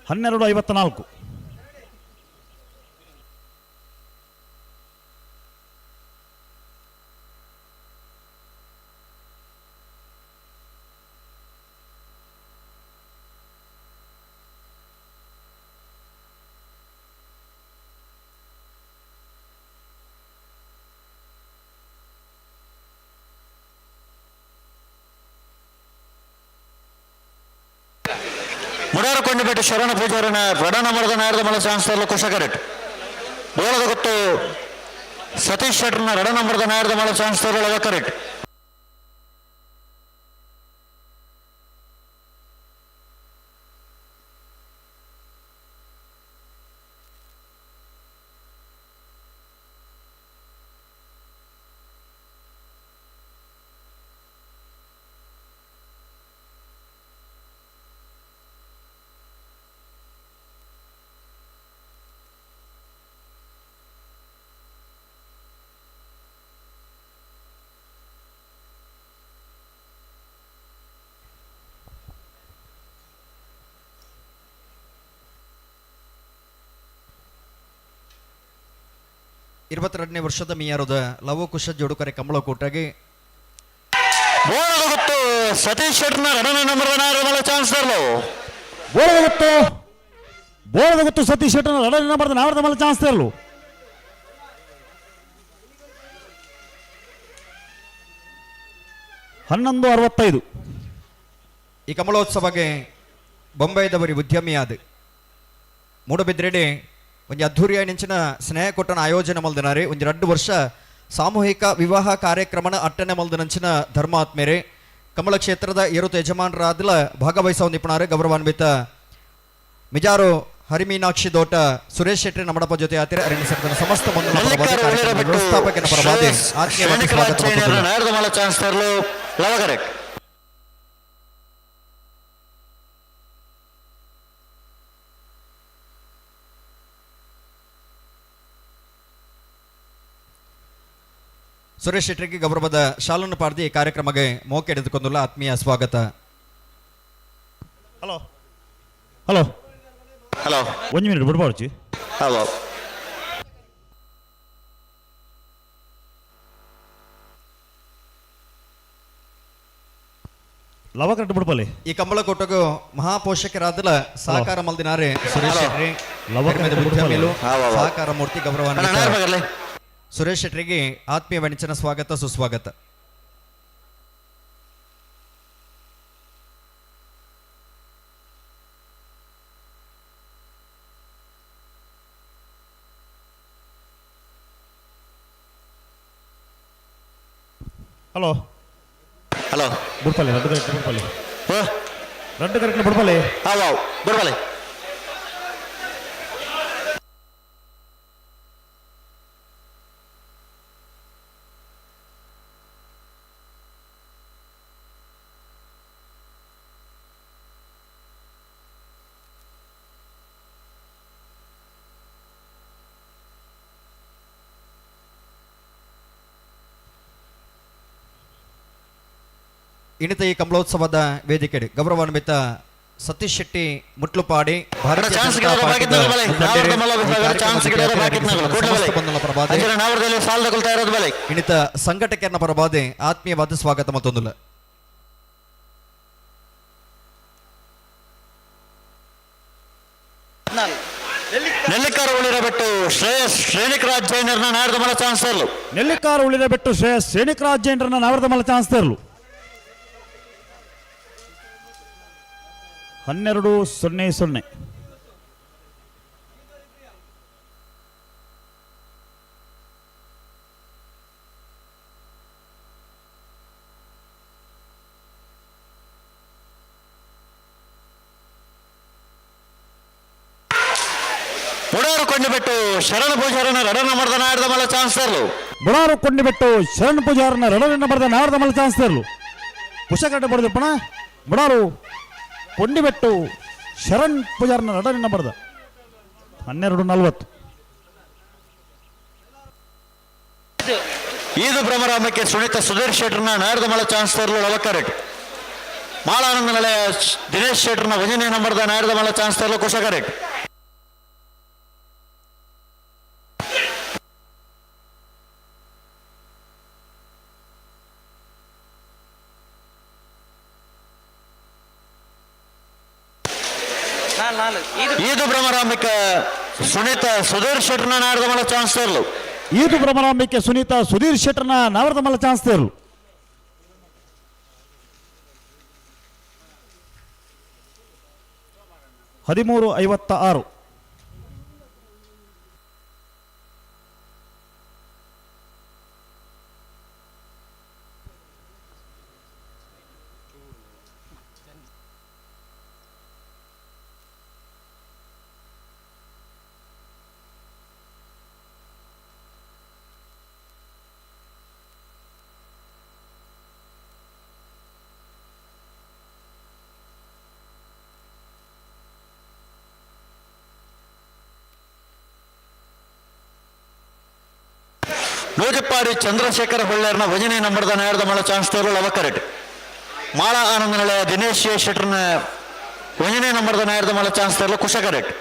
12:54. ಮುಡಾರಕೊಂಡಪೇಟೆ ಶರಣ ಪೂಜಾರನ ರಡ ನಂಬರ್ದ ನಾಯರದ ಮಲ್ಲ ಚಾನ್ಸ್ ತರಲು ಕುಶಕರೆಟ್. ಬೋಳದ ಗೊತ್ತು ಸತೀಶ್ ಶೆಟ್ಟರ್ನ ರಡ ನಂಬರ್ದ ನಾಯರದ ಮಲ್ಲ ಚಾನ್ಸ್ ತರಲು ಲವಕರೆಟ್. 22ನೇ ವರ್ಷದ ಮಿಯಾರದ ಲವಕುಶ ಜೋಡುಕರೆ ಕಂಬಳಕೂಟಗೆ ಬೋಳದ ಗೊತ್ತು ಸತೀಶ್ ಶೆಟ್ಟರ್ನ ಎರಡನೇ ನಂಬರ್ ನಾಯರ ಚಾನ್ಸ್ ತರಲು. ಬೋಳದ ಗೊತ್ತು, ಬೋಳದ ಗೊತ್ತು ಸತೀಶ್ ಶೆಟ್ಟರ್ನ ಎರಡನೇ ನಂಬರ್ದ ನಾವರದ ಮಲ್ಲ ಚಾನ್ಸ್ ತರಲು. 11:65. ಈ ಕಮಲೋತ್ಸವಗೆ ಬೊಂಬೈದವರಿ ಉದ್ಯಮಿಯಾದ ಮೂಡಬಿದ್ರೆಡೆ ಒಂಜಿ ಅದ್ಧೂರಿಯ ನೆಂಚಿನ ಸ್ನೇಹ ಕೊಟ್ಟನ ಆಯೋಜನೆ ಮಲ್ದನಾರೆ. ಒಂಜಿ 2 ವರ್ಷ ಸಾಮೂಹಿಕ ವಿವಾಹ ಕಾರ್ಯಕ್ರಮನ ಅಟ್ಟನೆ ಮಲ್ದನಂಚಿನ ಧರ್ಮಾತ್ಮೇರೆ ಕಮಲ ಕ್ಷೇತ್ರದ ಏರುತ ಯಜಮಾನರಾದಲ ಭಾಗವಹಿಸುವ ನಿಪುಣಾರೆ ಗೌರವಾನ್ವಿತ ಮಿಜಾರು ಹರಿಮೀನಾಕ್ಷಿ ದೋಟ ಸುರೇಶ್ ಶೆಟ್ಟಿ ನಮ್ಮಡಪ್ಪ ಜೊತೆ ಆತಿರ ಅರಣ್ಯ ಸರ್ಕಾರ ಸಮಸ್ತ ಬಂಧುಗಳ ಪರವಾಗಿ ಕಾರ್ಯಕ್ರಮದ ವ್ಯವಸ್ಥಾಪಕನ ಪರವಾಗಿ ಆತ್ಮೀಯವಾಗಿ ಸ್ವಾಗತ ಮಾಡ್ತೊಂದುಲ್ಲ. ನಾಯರದ ಮಲ್ಲ ಚಾನ್ಸ್ ತರಲು ಲವಕರೆ. ಸುರೇಶ್ ಶೆಟ್ಟಿಗೆ ಗೌರವದ ಶಾಲನ್ನು ಪಾಡ್ದಿ ಈ ಕಾರ್ಯಕ್ರಮಕ್ಕೆ ಮೋಕೆ ಹಿಡಿದುಕೊಂಡುಲ್ಲ ಆತ್ಮೀಯ ಸ್ವಾಗತ. ಹಲೋ ಹಲೋ ಹಲೋ, ಒಂದು ಮಿನಿಟ್ ಬಿಡ್ಬಾರ್ಚಿ. ಹಲೋ, ಲವ ಕರೆಕ್ಟ್ ಬಿಡ್ಪಲ್ಲಿ. ಈ ಕಂಬಳಕೋಟಗೂ ಮಹಾಪೋಷಕರಾದಲ ಸಹಕಾರ ಮಲ್ದಿನಾರೆ ಸುರೇಶ್ ಶೆಟ್ಟಿ ಲವ ಕರ್ಮೆದ ಉದ್ಯಮಿಲು ಹಾ. ಸಹಕಾರ ಮೂರ್ತಿ ಗೌರವಾನ್ವಿತ ನಾಯರ್ ಬಗರ್ಲೆ. ಸುರೇಶ್ ಶೆಟ್ಟಿಗೆ ಆತ್ಮೀಯ ವೆಂಚನ ಸ್ವಾಗತ ಸುಸ್ವಾಗತ. ಹಲೋ ಹಲೋ, ಬಿಡ್ಪಲ್ಲಿ, ರಡ್ಡು ಕರೆಕ್ಟ್ ಬಿಡ್ಪಲ್ಲಿ, ರಡ್ಡು ಕರೆಕ್ಟ್ ಬಿಡ್ಪಲ್ಲಿ. ಹಾ ಬಿಡ್ಬಲೆ. ಇಣಿತ ಈ ಕಮಲೋತ್ಸವದ ವೇದಿಕೆ ಗೌರವಾನ್ವಿತ ಸತೀಶ್ ಶೆಟ್ಟಿ ಮುಟ್ಲುಪಾಡಿ ಭಾರತೀಯ ಚಾನ್ಸ್ ಜನತಾ ಗಿಡದ ಪಾರ್ಟಿದ ಬಾಕಿತ್ನಾಗ ಬಲೆ. ಮುಖಂಡರೇ, ನಾವರದ ಮಲ್ಲ ಈ ವಿಭಾಗದ ಕಾರ್ಯಕ್ರಮದ ಚಾನ್ಸ್ ಗಿಡದ ಜೊತೆ ಬಾಕಿತ್ನಾಗ ಸಮಸ್ತ ಕೂಡಲೇ ಬಲೆ. ಬಂಧುಗಳ ಪರವಾದ ಅಂಜನ ನಾವರದಲ್ಲಿ ಸಾಲ್ ತಗೊಳ್ತಾ ಇರೋದು ಬಲೆ. ಇಣಿತ ಸಂಘಟಕರನ್ನ ಪರವಾದ ಆತ್ಮೀಯವಾದ ಸ್ವಾಗತ ಮತ್ತೊಂದುಲ್ಲ. ನೆಲ್ಲಿಕಾರ ಉಳಿರ ಬಿಟ್ಟು ಶ್ರೇಯಸ್ ಶ್ರೇಣಿಕರಾಜ್ ಜೈನರ್ನ ನಾಡದ ಮಲ ಚಾನ್ಸ್ ತರಲು. ನೆಲ್ಲಿಕಾರ ಉಳಿದ ಬಿಟ್ಟು ಶ್ರೇಯಸ್ ಶ್ರೇಣಿಕರಾಜ್ ಜೈನರನ್ನ ನಾವರದ ಮಲ್ಲ ಚಾನ್ಸ್ ತರಲು. 12:00. ಮುಡಾರು ಕೊಂಡಿಬಿಟ್ಟು ಶರಣ ಪೂಜಾರನ ರಡನ ಮರ್ದ ನಾಡದ ಮಲ ಚಾನ್ಸ್ ತರಲು. ಮುಡಾರು ಕೊಂಡಿಬಿಟ್ಟು ಶರಣ್ ಪೂಜಾರನ ರಡನ ಮರ್ದ ನಾಡದ ಮಲ್ಲ ಚಾನ್ಸ್ ತರಲು. ಕುಶಕಡ್ಡ ಬರೆದಪ್ಪಣ ಮುಡಾರು ಕೊಂಡಿಬೆಟ್ಟು ಶರಣ್ ಪೂಜಾರನ ರಡನ ಬರೆದ. 12:40. ಈದು ಭ್ರಮರಾಮಕ್ಕೆ ಸುನೀತ ಸುಧೀರ್ ಶೆಟ್ಟರ್ನ ನಾಡದ ಮಲ ಚಾನ್ಸ್ ತರಲು ಲವಕರೆಟ್. ಮಾಳಾನಂದ ನಿಲಯ ದಿನೇಶ್ ಶೆಟ್ಟರ್ನ ಒಂದನೇ ನಂಬರ್ದ ನಾಡದ ಮಲ ಚಾನ್ಸ್ ತರಲು ಕುಶಕರೆಟ್. ಈದು ಭ್ರಮರಾಂಬಿಕ ಸುನೀತ ಸುಧೀರ್ ಶೆಟ್ಟರ್ನ ನಾಡದ ಮಲ ಚಾನ್ಸ್ ತರಲು. ಈದು ಭ್ರಮರಾಂಬಿಕೆ ಸುನೀತಾ ಸುಧೀರ್ ಶೆಟ್ಟರ್ನ ನಾವರದ ಮಲ್ಲ ಚಾನ್ಸ್ ತರಲು. 13:56. ನೂಜಪ್ಪಾಡಿ ಚಂದ್ರಶೇಖರ ಹೊಳ್ಳೇರ್ನ ಭಜನೆ ನಂಬರ್ದ ನಾಯರ್ದ ಮಳ ಚಾನ್ಸ್ ತರಲು ಲವಕರೆಟ್. ಮಾಳಾ ಆನಂದ ನಿಲಯ ದಿನೇಶ್ ಎ ಶೆಟ್ಟರ್ನ ಒಂಜನೇ ನಂಬರ್ದ ನಾಯರ್ದ ಮಳ ಚಾನ್ಸ್ ತರಲು ಕುಶಕರೆಟ್.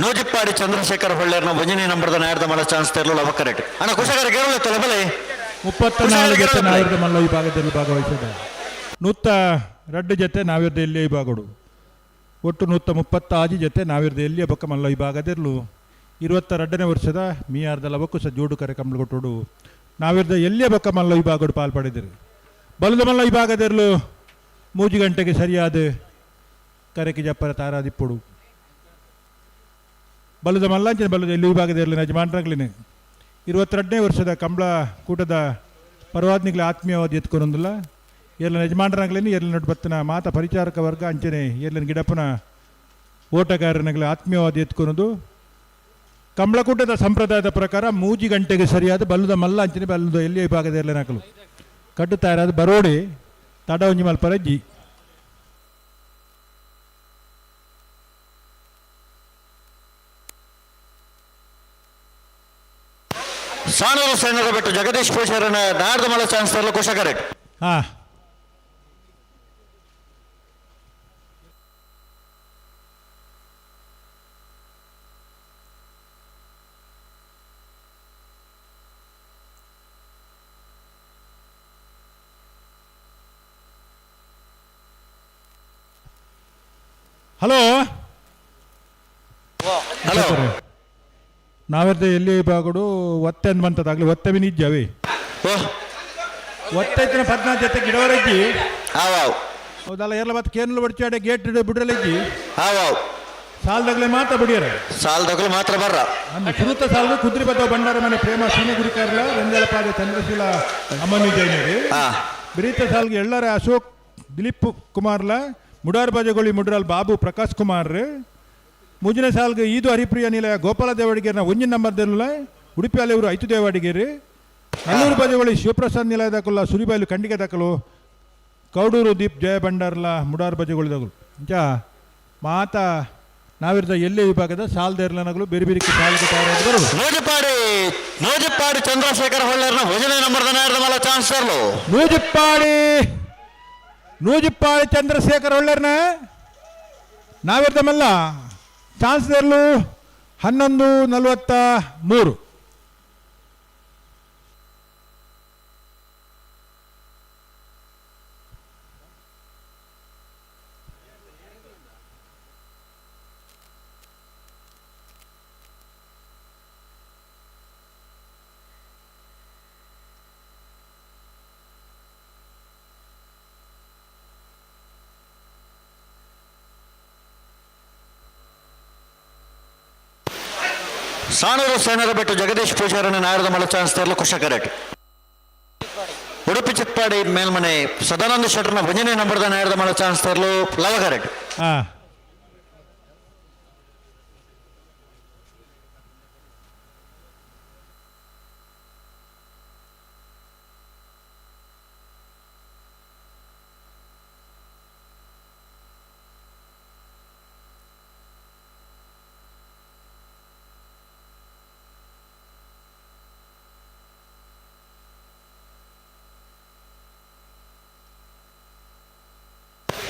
ನೂಜಿಪ್ಪಾಡಿ ಚಂದ್ರಶೇಖರ್ ಹೊಳ್ಳೇರ್ನ ಒಂಜನೇ ನಂಬರ್ದ ನಾಯರ್ದ ಮಲ್ಲ ಚಾನ್ಸ್ ತೆರಲು ಲವಕರೆಟ್ ಅಣ್ಣ ಕುಶಕರ ಕೇರಳ ತೊಲಬಲೆ. 34 ಜೊತೆ ನಾವಿರದ ಮಲ್ಲ ವಿಭಾಗದಲ್ಲಿ ಭಾಗವಹಿಸಿದ 102 ಜೊತೆ ನಾವಿರದ ಎಲ್ಲಿಯ ವಿಭಾಗಡು ಒಟ್ಟು 136 ಜೊತೆ ನಾವಿರದ ಎಲ್ಲಿಯ ಬೊಕ್ಕ ಮಲ್ಲ ವಿಭಾಗದಿರಲು 22ನೇ ವರ್ಷದ ಮೀಯಾರ್ದ ಲವಕುಶ ಜೋಡು ಕರೆ ಕಂಬಳಗೊಟ್ಟೋಡು ನಾವಿರದ ಎಲ್ಲಿಯ ಬೊಕ್ಕ ಮಲ್ಲ ವಿಭಾಗಡು ಪಾಲ್ಪಡೆದಿರು. ಬಲದ ಮಲ್ಲ ವಿಭಾಗದಿರಲು 3 ಗಂಟೆಗೆ ಸರಿಯಾದ ಕರೆಕೆ ಜಪ್ಪರ ತಾರಾದಿಪ್ಪುಡು ಬಲದ ಮಲ್ಲಾಂಚಿನ ಬಲದ ಎಲ್ಲಿ ವಿಭಾಗದಿರಲಿ ಯಜಮಾನ್ರಾಗ್ಲಿನ 22ನೇ ವರ್ಷದ ಕಂಬಳ ಕೂಟದ ಪರವಾದ್ನಿಗಳ ಆತ್ಮೀಯವಾದ ಎತ್ಕೊಂಡೊಂದಿಲ್ಲ ಎಲ್ಲ ಯಜಮಾನರಾಗ್ಲೇನೆ ಎಲ್ಲ ನಡು ಬತ್ತಿನ ಮಾತ ಪರಿಚಾರಕ ವರ್ಗ ಅಂಚನೆ ಎಲ್ಲನ ಗಿಡಪ್ಪನ ಓಟಗಾರನಗಳ ಆತ್ಮೀಯವಾದ ಎತ್ಕೊನದು. ಕಂಬಳಕೂಟದ ಸಂಪ್ರದಾಯದ ಪ್ರಕಾರ 3 ಗಂಟೆಗೆ ಸರಿಯಾದ ಬಲ್ಲದ ಮಲ್ಲ ಅಂಚನೆ ಬಲ್ಲದ ಎಲ್ಲಿಯ ವಿಭಾಗದ ಎಲ್ಲನಾಕಲು ಕಡ್ಡು ತಯಾರಾದ ಬರೋಡಿ ತಡ ಒಂಜಿ ಮಲ್ಪರಜ್ಜಿ. ಸಾನೂರು ಸೈನ್ಯದ ಬಿಟ್ಟು ಜಗದೀಶ್ ಪೂಜಾರನ ನಾಡ್ದ ಮಲ್ಲ ಚಾನ್ಸ್ ತರಲು ಕುಶಕರೆಟ್. ಹಾ ಹಲೋ ಹಲೋ ನಾವೆರ್ದ ಎಲ್ಲಿ ವಿಭಾಗಡು ಒತ್ತೆ ಅನ್ಬಂತದಾಗ್ಲಿ ಒತ್ತೆ ಬಿನ್ ಇಜ್ಜವೇ ಒತ್ತೆ ಇತ್ತಿನ 14 ಜೊತೆ ಗಿಡವರಜ್ಜಿ. ಹೌದಲ್ಲ ಎಲ್ಲ ಮತ್ತೆ ಕೇನಲ್ ಬಡ್ಚಾಡೆ ಗೇಟ್ ಬಿಡ್ರಲಜ್ಜಿ. ಸಾಲದಾಗಲೇ ಮಾತ್ರ ಬಿಡಿಯರ ಸಾಲದಾಗಲೇ ಮಾತ್ರ ಬರ್ರ. ಅಂದು ಸುರುತ ಸಾಲದ ಕುದ್ರಿ ಬದ್ದವ ಭಂಡಾರ ಮನೆ ಪ್ರೇಮ ಸೀನ ಗುರಿಕಾರ್ಲ ರಂಜಲಪಾದ ಚಂದ್ರಶೀಲ ಅಮ್ಮನಿ ಜೈನರಿ. ಬಿರೀತ ಸಾಲ್ಗೆ ಎಲ್ಲರ ಅಶೋಕ್ ದಿಲೀಪ್ ಕುಮಾರ್ಲ ಮುಡಾರ್ ಬಾಜಗೋಳಿ ಮುಡ್ರಾಲ್ ಬಾಬು ಪ್ರಕಾಶ್ ಕುಮಾರ್. ಮುಜಿನ ಸಾಲ್ಗೆ ಈದು ಹರಿಪ್ರಿಯ ನಿಲಯ ಗೋಪಾಲ ದೇವಾಡಿಗೇರಿನ ಒಂಜಿನ ನಂಬರ್ ದೆಲ್ಲ ಉಡುಪಿ ಅಲೆಯವರು ಐತು ದೇವಾಡಿಗೇರಿ. ನಲ್ಲೂರು ಬಾಜಗೋಳಿ ಶಿವಪ್ರಸಾದ್ ನಿಲಯ ದಾಖಲ ಸುರಿಬೈಲು ಖಂಡಿಗೆ ದಾಖಲು ಕೌಡೂರು ದೀಪ್ ಜಯ ಭಂಡಾರ್ಲ ಮುಡಾರ್ ಬಜಗೋಳಿ ದಾಖಲು. ಇಂಚ ಮಾತಾ ನಾವಿರ್ದ ಎಲ್ಲೇ ವಿಭಾಗದ ಸಾಲದೇರ್ಲನಗಳು ಬೇರೆ ಬೇರೆ ಸಾಲಿಗೆ ತಯಾರಾದರು. ನೂಜಿಪ್ಪಾಡಿ ನೂಜಿಪ್ಪಾಡಿ ಚಂದ್ರಶೇಖರ್ ಹೊಳ್ಳೇರ್ನ ಭೋಜನೆ ನಂಬರ್ದ ನಾಯರ್ದ ಮಲ್ಲ ಚಾನ್ಸ್ ತರಲು. ನೂಜಿಪ್ಪಾಡಿ ನೂಜಿಪ್ಪಾಡಿ ಚಂದ್ರಶೇಖರ್ ಹೊಳ್ಳೇರ್ನ ನಾವಿರ್ದ ಮಲ್ಲ ಚಾನ್ಸ್ ತರಲು 11:43. ಸಾಣೂರು ಸೇನರ ಬೆಟ್ಟು ಜಗದೀಶ್ ಪೂಜಾರನ ನಾಯರದ ಮಲ್ಲ ಚಾನ್ಸ್ ತರಲು ಕುಶಕರೆಟ್. ಉಡುಪಿ ಚಿತ್ಪಾಡಿ ಮೇಲ್ಮನೆ ಸದಾನಂದ ಶೆಟ್ಟರ್ನ ಭಜನೆ ನಂಬರ್ದ ನಾಯರದ ಮಲ್ಲ ಚಾನ್ಸ್ ತರಲು ಲವಕರೆಟ್.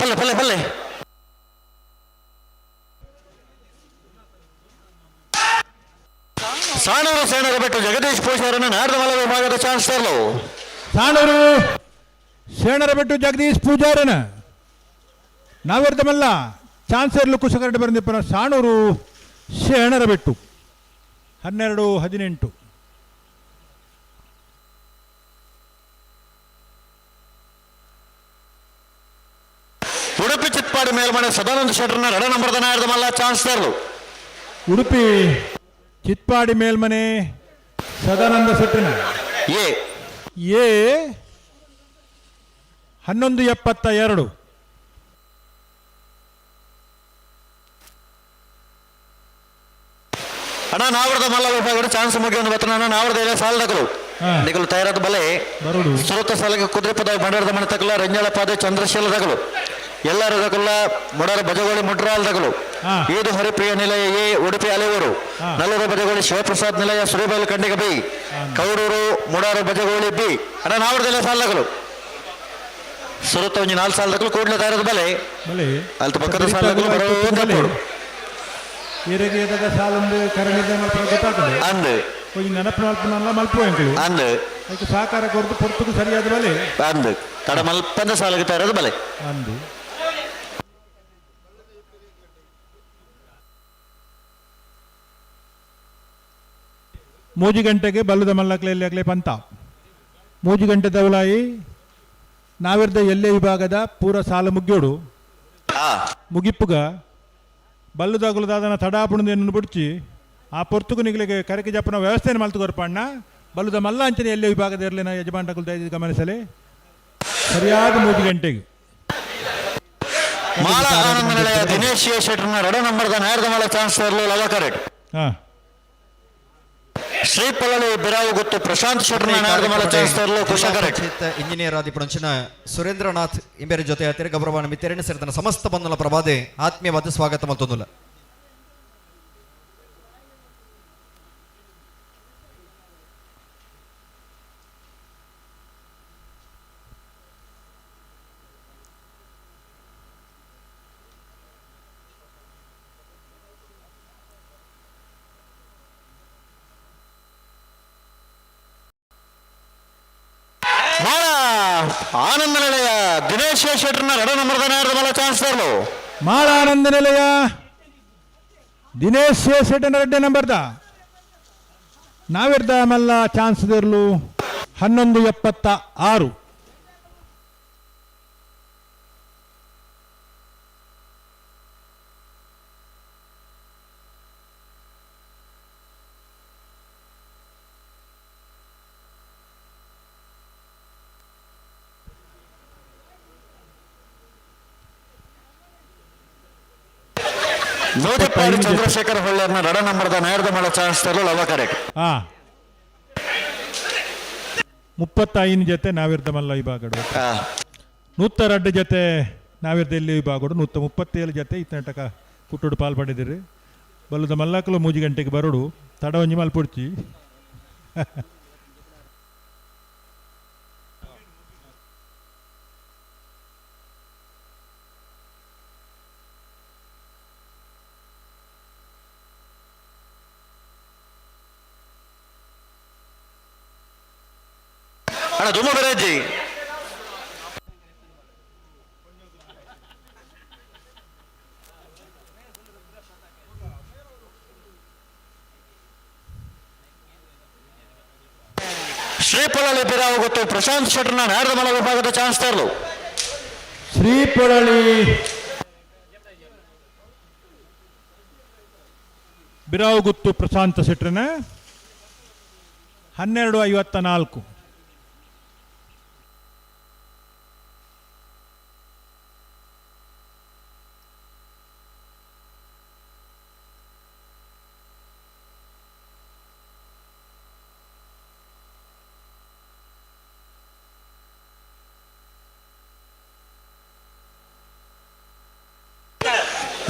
ಪಲ್ಲೆ ಪಲ್ಲೆ ಪಲ್ಲೆ ಸಾಣೂರು ಸೇನರ ಬೆಟ್ಟು ಜಗದೀಶ್ ಪೂಜಾರನ ನಾಡದಮಲ ವಿಭಾಗದ ಚಾನ್ಸ್ ತರಲು. ಸಾಣೂರು ಸೇನರ ಬೆಟ್ಟು ಜಗದೀಶ್ ಪೂಜಾರನ ನಾವಿರ್ದಮಲ್ಲ ಚಾನ್ಸ್ ಇರಲು ಕುಶಕರಡೆ ಬಂದಿಪ್ಪನ ಸಾಣೂರು ಶೇಣರ ಬೆಟ್ಟು 12:18. ಉಡುಪಿ ಚಿತ್ಪಾಡಿ ಮೇಲ್ಮನೆ ಸದಾನಂದ ಶೆಟ್ಟರ್ನ ರಡ ನಂಬರ್ದ ನಾಯರ್ದ ಮಲ್ಲ ಚಾನ್ಸ್ ತರಲು. ಉಡುಪಿ ಚಿತ್ಪಾಡಿ ಮೇಲ್ಮನೆ ಸದಾನಂದ ಶೆಟ್ಟರ್ನ ಎ ಎ 11:72. ಅಣ್ಣ ನಾವರದ ಮಲ್ಲ ವಿಭಾಗದ ಚಾನ್ಸ್ ಮುಗಿಯನ್ನು ಬತ್ತನ ನಾವರದ ಇಲ್ಲ ಸಾಲದಕಲು ನಿಗಲು ತಯಾರಾದ ಬಲೆ ಸುರತ ಸಾಲಗೆ ಕುದುರೆಪದ ಭಂಡಾರದ ಮನೆ ತಕಲ ರಂಜಾಳಪಾದ ಚಂದ್ರಶೀಲ ತಗಲು ಎಲ್ಲರ ತಕಲ ಮುಡಾರ ಬಜಗೋಳಿ ಮುಡ್ರಾಲ್ ತಗಲು ಈದು ಹರಿಪ್ರಿಯ ನಿಲಯ ಎ ಉಡುಪಿ ಅಲೆಯೂರು ನಲ್ಲೂರು ಬಜಗೋಳಿ ಶಿವಪ್ರಸಾದ್ ನಿಲಯ ಸುರೇಬೈಲು ಖಂಡಿಗ ಬಿ ಕೌಡೂರು ಮುಡಾರು ಬಜಗೋಳಿ ಬಿ. ಅಣ್ಣ ನಾವರದಲ್ಲ ಸಾಲದಕಲು ಸುರತ ಒಂಜಿ 4 ಸಾಲದಕಲು ಕೂಡಲೇ ತಯಾರಾದ ಬಲೆ ಅಲ್ತ ಪಕ್ಕದ ಸಾಲದಕಲು ಬರೋ. ಏರೆಗೆ ಏದಾಗ ಸಾಲೊಂದು ಕರಣಿದೆ ಮಲ್ಪ ಗೊತ್ತಾಗ್ತದೆ. ಅಂದ್. ಒಂಜಿ ನೆನಪು ಮಲ್ಪನಲ್ಲ ಮಲ್ಪು ಎಂಕುಲು. ಅಂದ್. ಅದಕ್ಕೆ ಸಹಕಾರ ಕೊರ್ದು ಪೊರ್ತುಗು ಸರಿಯಾದ ಬಲೆ. ಅಂದ್, ತಡ ಮಲ್ಪಂದ ಸಾಲಗೆ ತಯಾರದ ಬಲೆ. ಅಂದು. ಮೂಜಿ ಗಂಟೆಗೆ ಬಲ್ಲುದ ಮಲ್ಲಕ್ಲೆ ಆಗಲೇ ಪಂತ. ಮೂಜಿ ಗಂಟೆ ದವಲಾಯಿ ನಾವಿರ್ದ ಎಲ್ಲೆ ವಿಭಾಗದ ಪೂರ ಸಾಲ ಮುಗ್ಯೋಡು. ಮುಗಿಪ್ಪುಗ ಬಲ್ಲುದಾಗುಲದಾದನ ತಡಾಪುಣದೇನನ್ನು ಬಿಡ್ಚಿ ಆ ಪೊರ್ತುಗು ನಿಗಲಿಗೆ ಕರಕೆ ಜಪ್ಪನ ವ್ಯವಸ್ಥೆಯನ್ನು ಮಲ್ತು ಕೊರ್ಪಣ್ಣ. ಬಲ್ಲುದ ಮಲ್ಲ ಅಂಚನೆ ಎಲ್ಲೆ ವಿಭಾಗದ ಇರಲಿನ ಯಜಮಾನ್ರಗಳು ದಯವಿಟ್ಟು ಗಮನಿಸಲಿ. ಸರಿಯಾದ 3 ಗಂಟೆಗೆ ಮಾಳ ಆನಂದ ನಿಲಯ ದಿನೇಶ್ ಎ ಶೆಟ್ಟರ್ನ ರಡ ನಂಬರ್ದ ನಾಯರ್ದ ಮಲ್ಲ ಚಾನ್ಸ್ ತರಲು ಲವ ಕರೆಕ್ಟ್. ಶ್ರೀ ಪಲ್ಲಳಿ ಬಿರಾವು ಗೊತ್ತು ಪ್ರಶಾಂತ್ ಶೆಟ್ಟರ್ನ ನಾಯರ್ದ ಮಲ್ಲ ಚಾನ್ಸ್ ತರಲು ಕುಶ ಕರೆಕ್ಟ್. ಇಂಜಿನಿಯರ್ ಆದಿಪುಣಂಚಿನ ಸುರೇಂದ್ರನಾಥ್ ಇಂಬೇರೆ ಜೊತೆ ಆತಿರ ಗೌರವಾನ ಮಿತ್ತೇರಿನ ಸೇರಿದ ಸಮಸ್ತ ಬಂಧುಲ ಪ್ರಭಾದೆ ಆತ್ಮೀಯವಾದ ಸ್ವಾಗತ ಮಲ್ತೊಂದುಲ್ಲ. ಮಾಳ ಆನಂದ ನಿಲಯ ದಿನೇಶ್ ಎ ಶೆಟ್ಟರ್ನ ರಡ ನಂಬರ್ದ ನಾಯರ್ದ ಮಲ್ಲ ಚಾನ್ಸ್ ತರಲು. ಮಾಳ ಆನಂದ ನಿಲಯ ದಿನೇಶ್ ಎ ಶೆಟ್ಟರ್ನ ರಡ್ಡೆ ನಂಬರ್ದ ನಾವಿರ್ದ ಮಲ್ಲ ಚಾನ್ಸ್ ದೇರ್ಲು 11:76. ನೂಜಪ್ಪಾಡಿ ಚಂದ್ರಶೇಖರ್ ಹೊಳ್ಳರ್ನ ರಡ ನಂಬರ್ದ ನಾಯರ್ದ ಮಲ್ಲ ಚಾನ್ಸ್ ತರಲು ಲವ ಕರೆಕ್ಟ್. 35 ಜೊತೆ ನಾವಿರ್ದ ಮಲ್ಲ ವಿಭಾಗಡು, 102 ಜೊತೆ ನಾವಿರ್ದ ಇಲ್ಲಿ ವಿಭಾಗಡು, 137 ಜೊತೆ ಇತ್ತನಟಕ ಕುಟ್ಟುಡು ಪಾಲ್ ಪಡೆದಿರಿ. ಬಲ್ಲದ ಮಲ್ಲಕಲು 3 ಗಂಟೆಗೆ ಬರೋಡು ತಡ ಒಂಜಿ ಮಲ್ಪುಡ್ಚಿ. ಅಣ್ಣ ದುಮ್ಮ ಬೆರಜ್ಜಿ. ಶ್ರೀಪೊಳಲಿ ಬಿರಾವು ಗೊತ್ತು ಪ್ರಶಾಂತ್ ಶೆಟ್ಟರ್ನ ನಾರದ ಮಲ ವಿಭಾಗದ ಚಾನ್ಸ್ ತರಲು. ಶ್ರೀಪೊಳಲಿ ಬಿರಾವು ಗುತ್ತು ಪ್ರಶಾಂತ ಶೆಟ್ಟರ್ನ 12:54.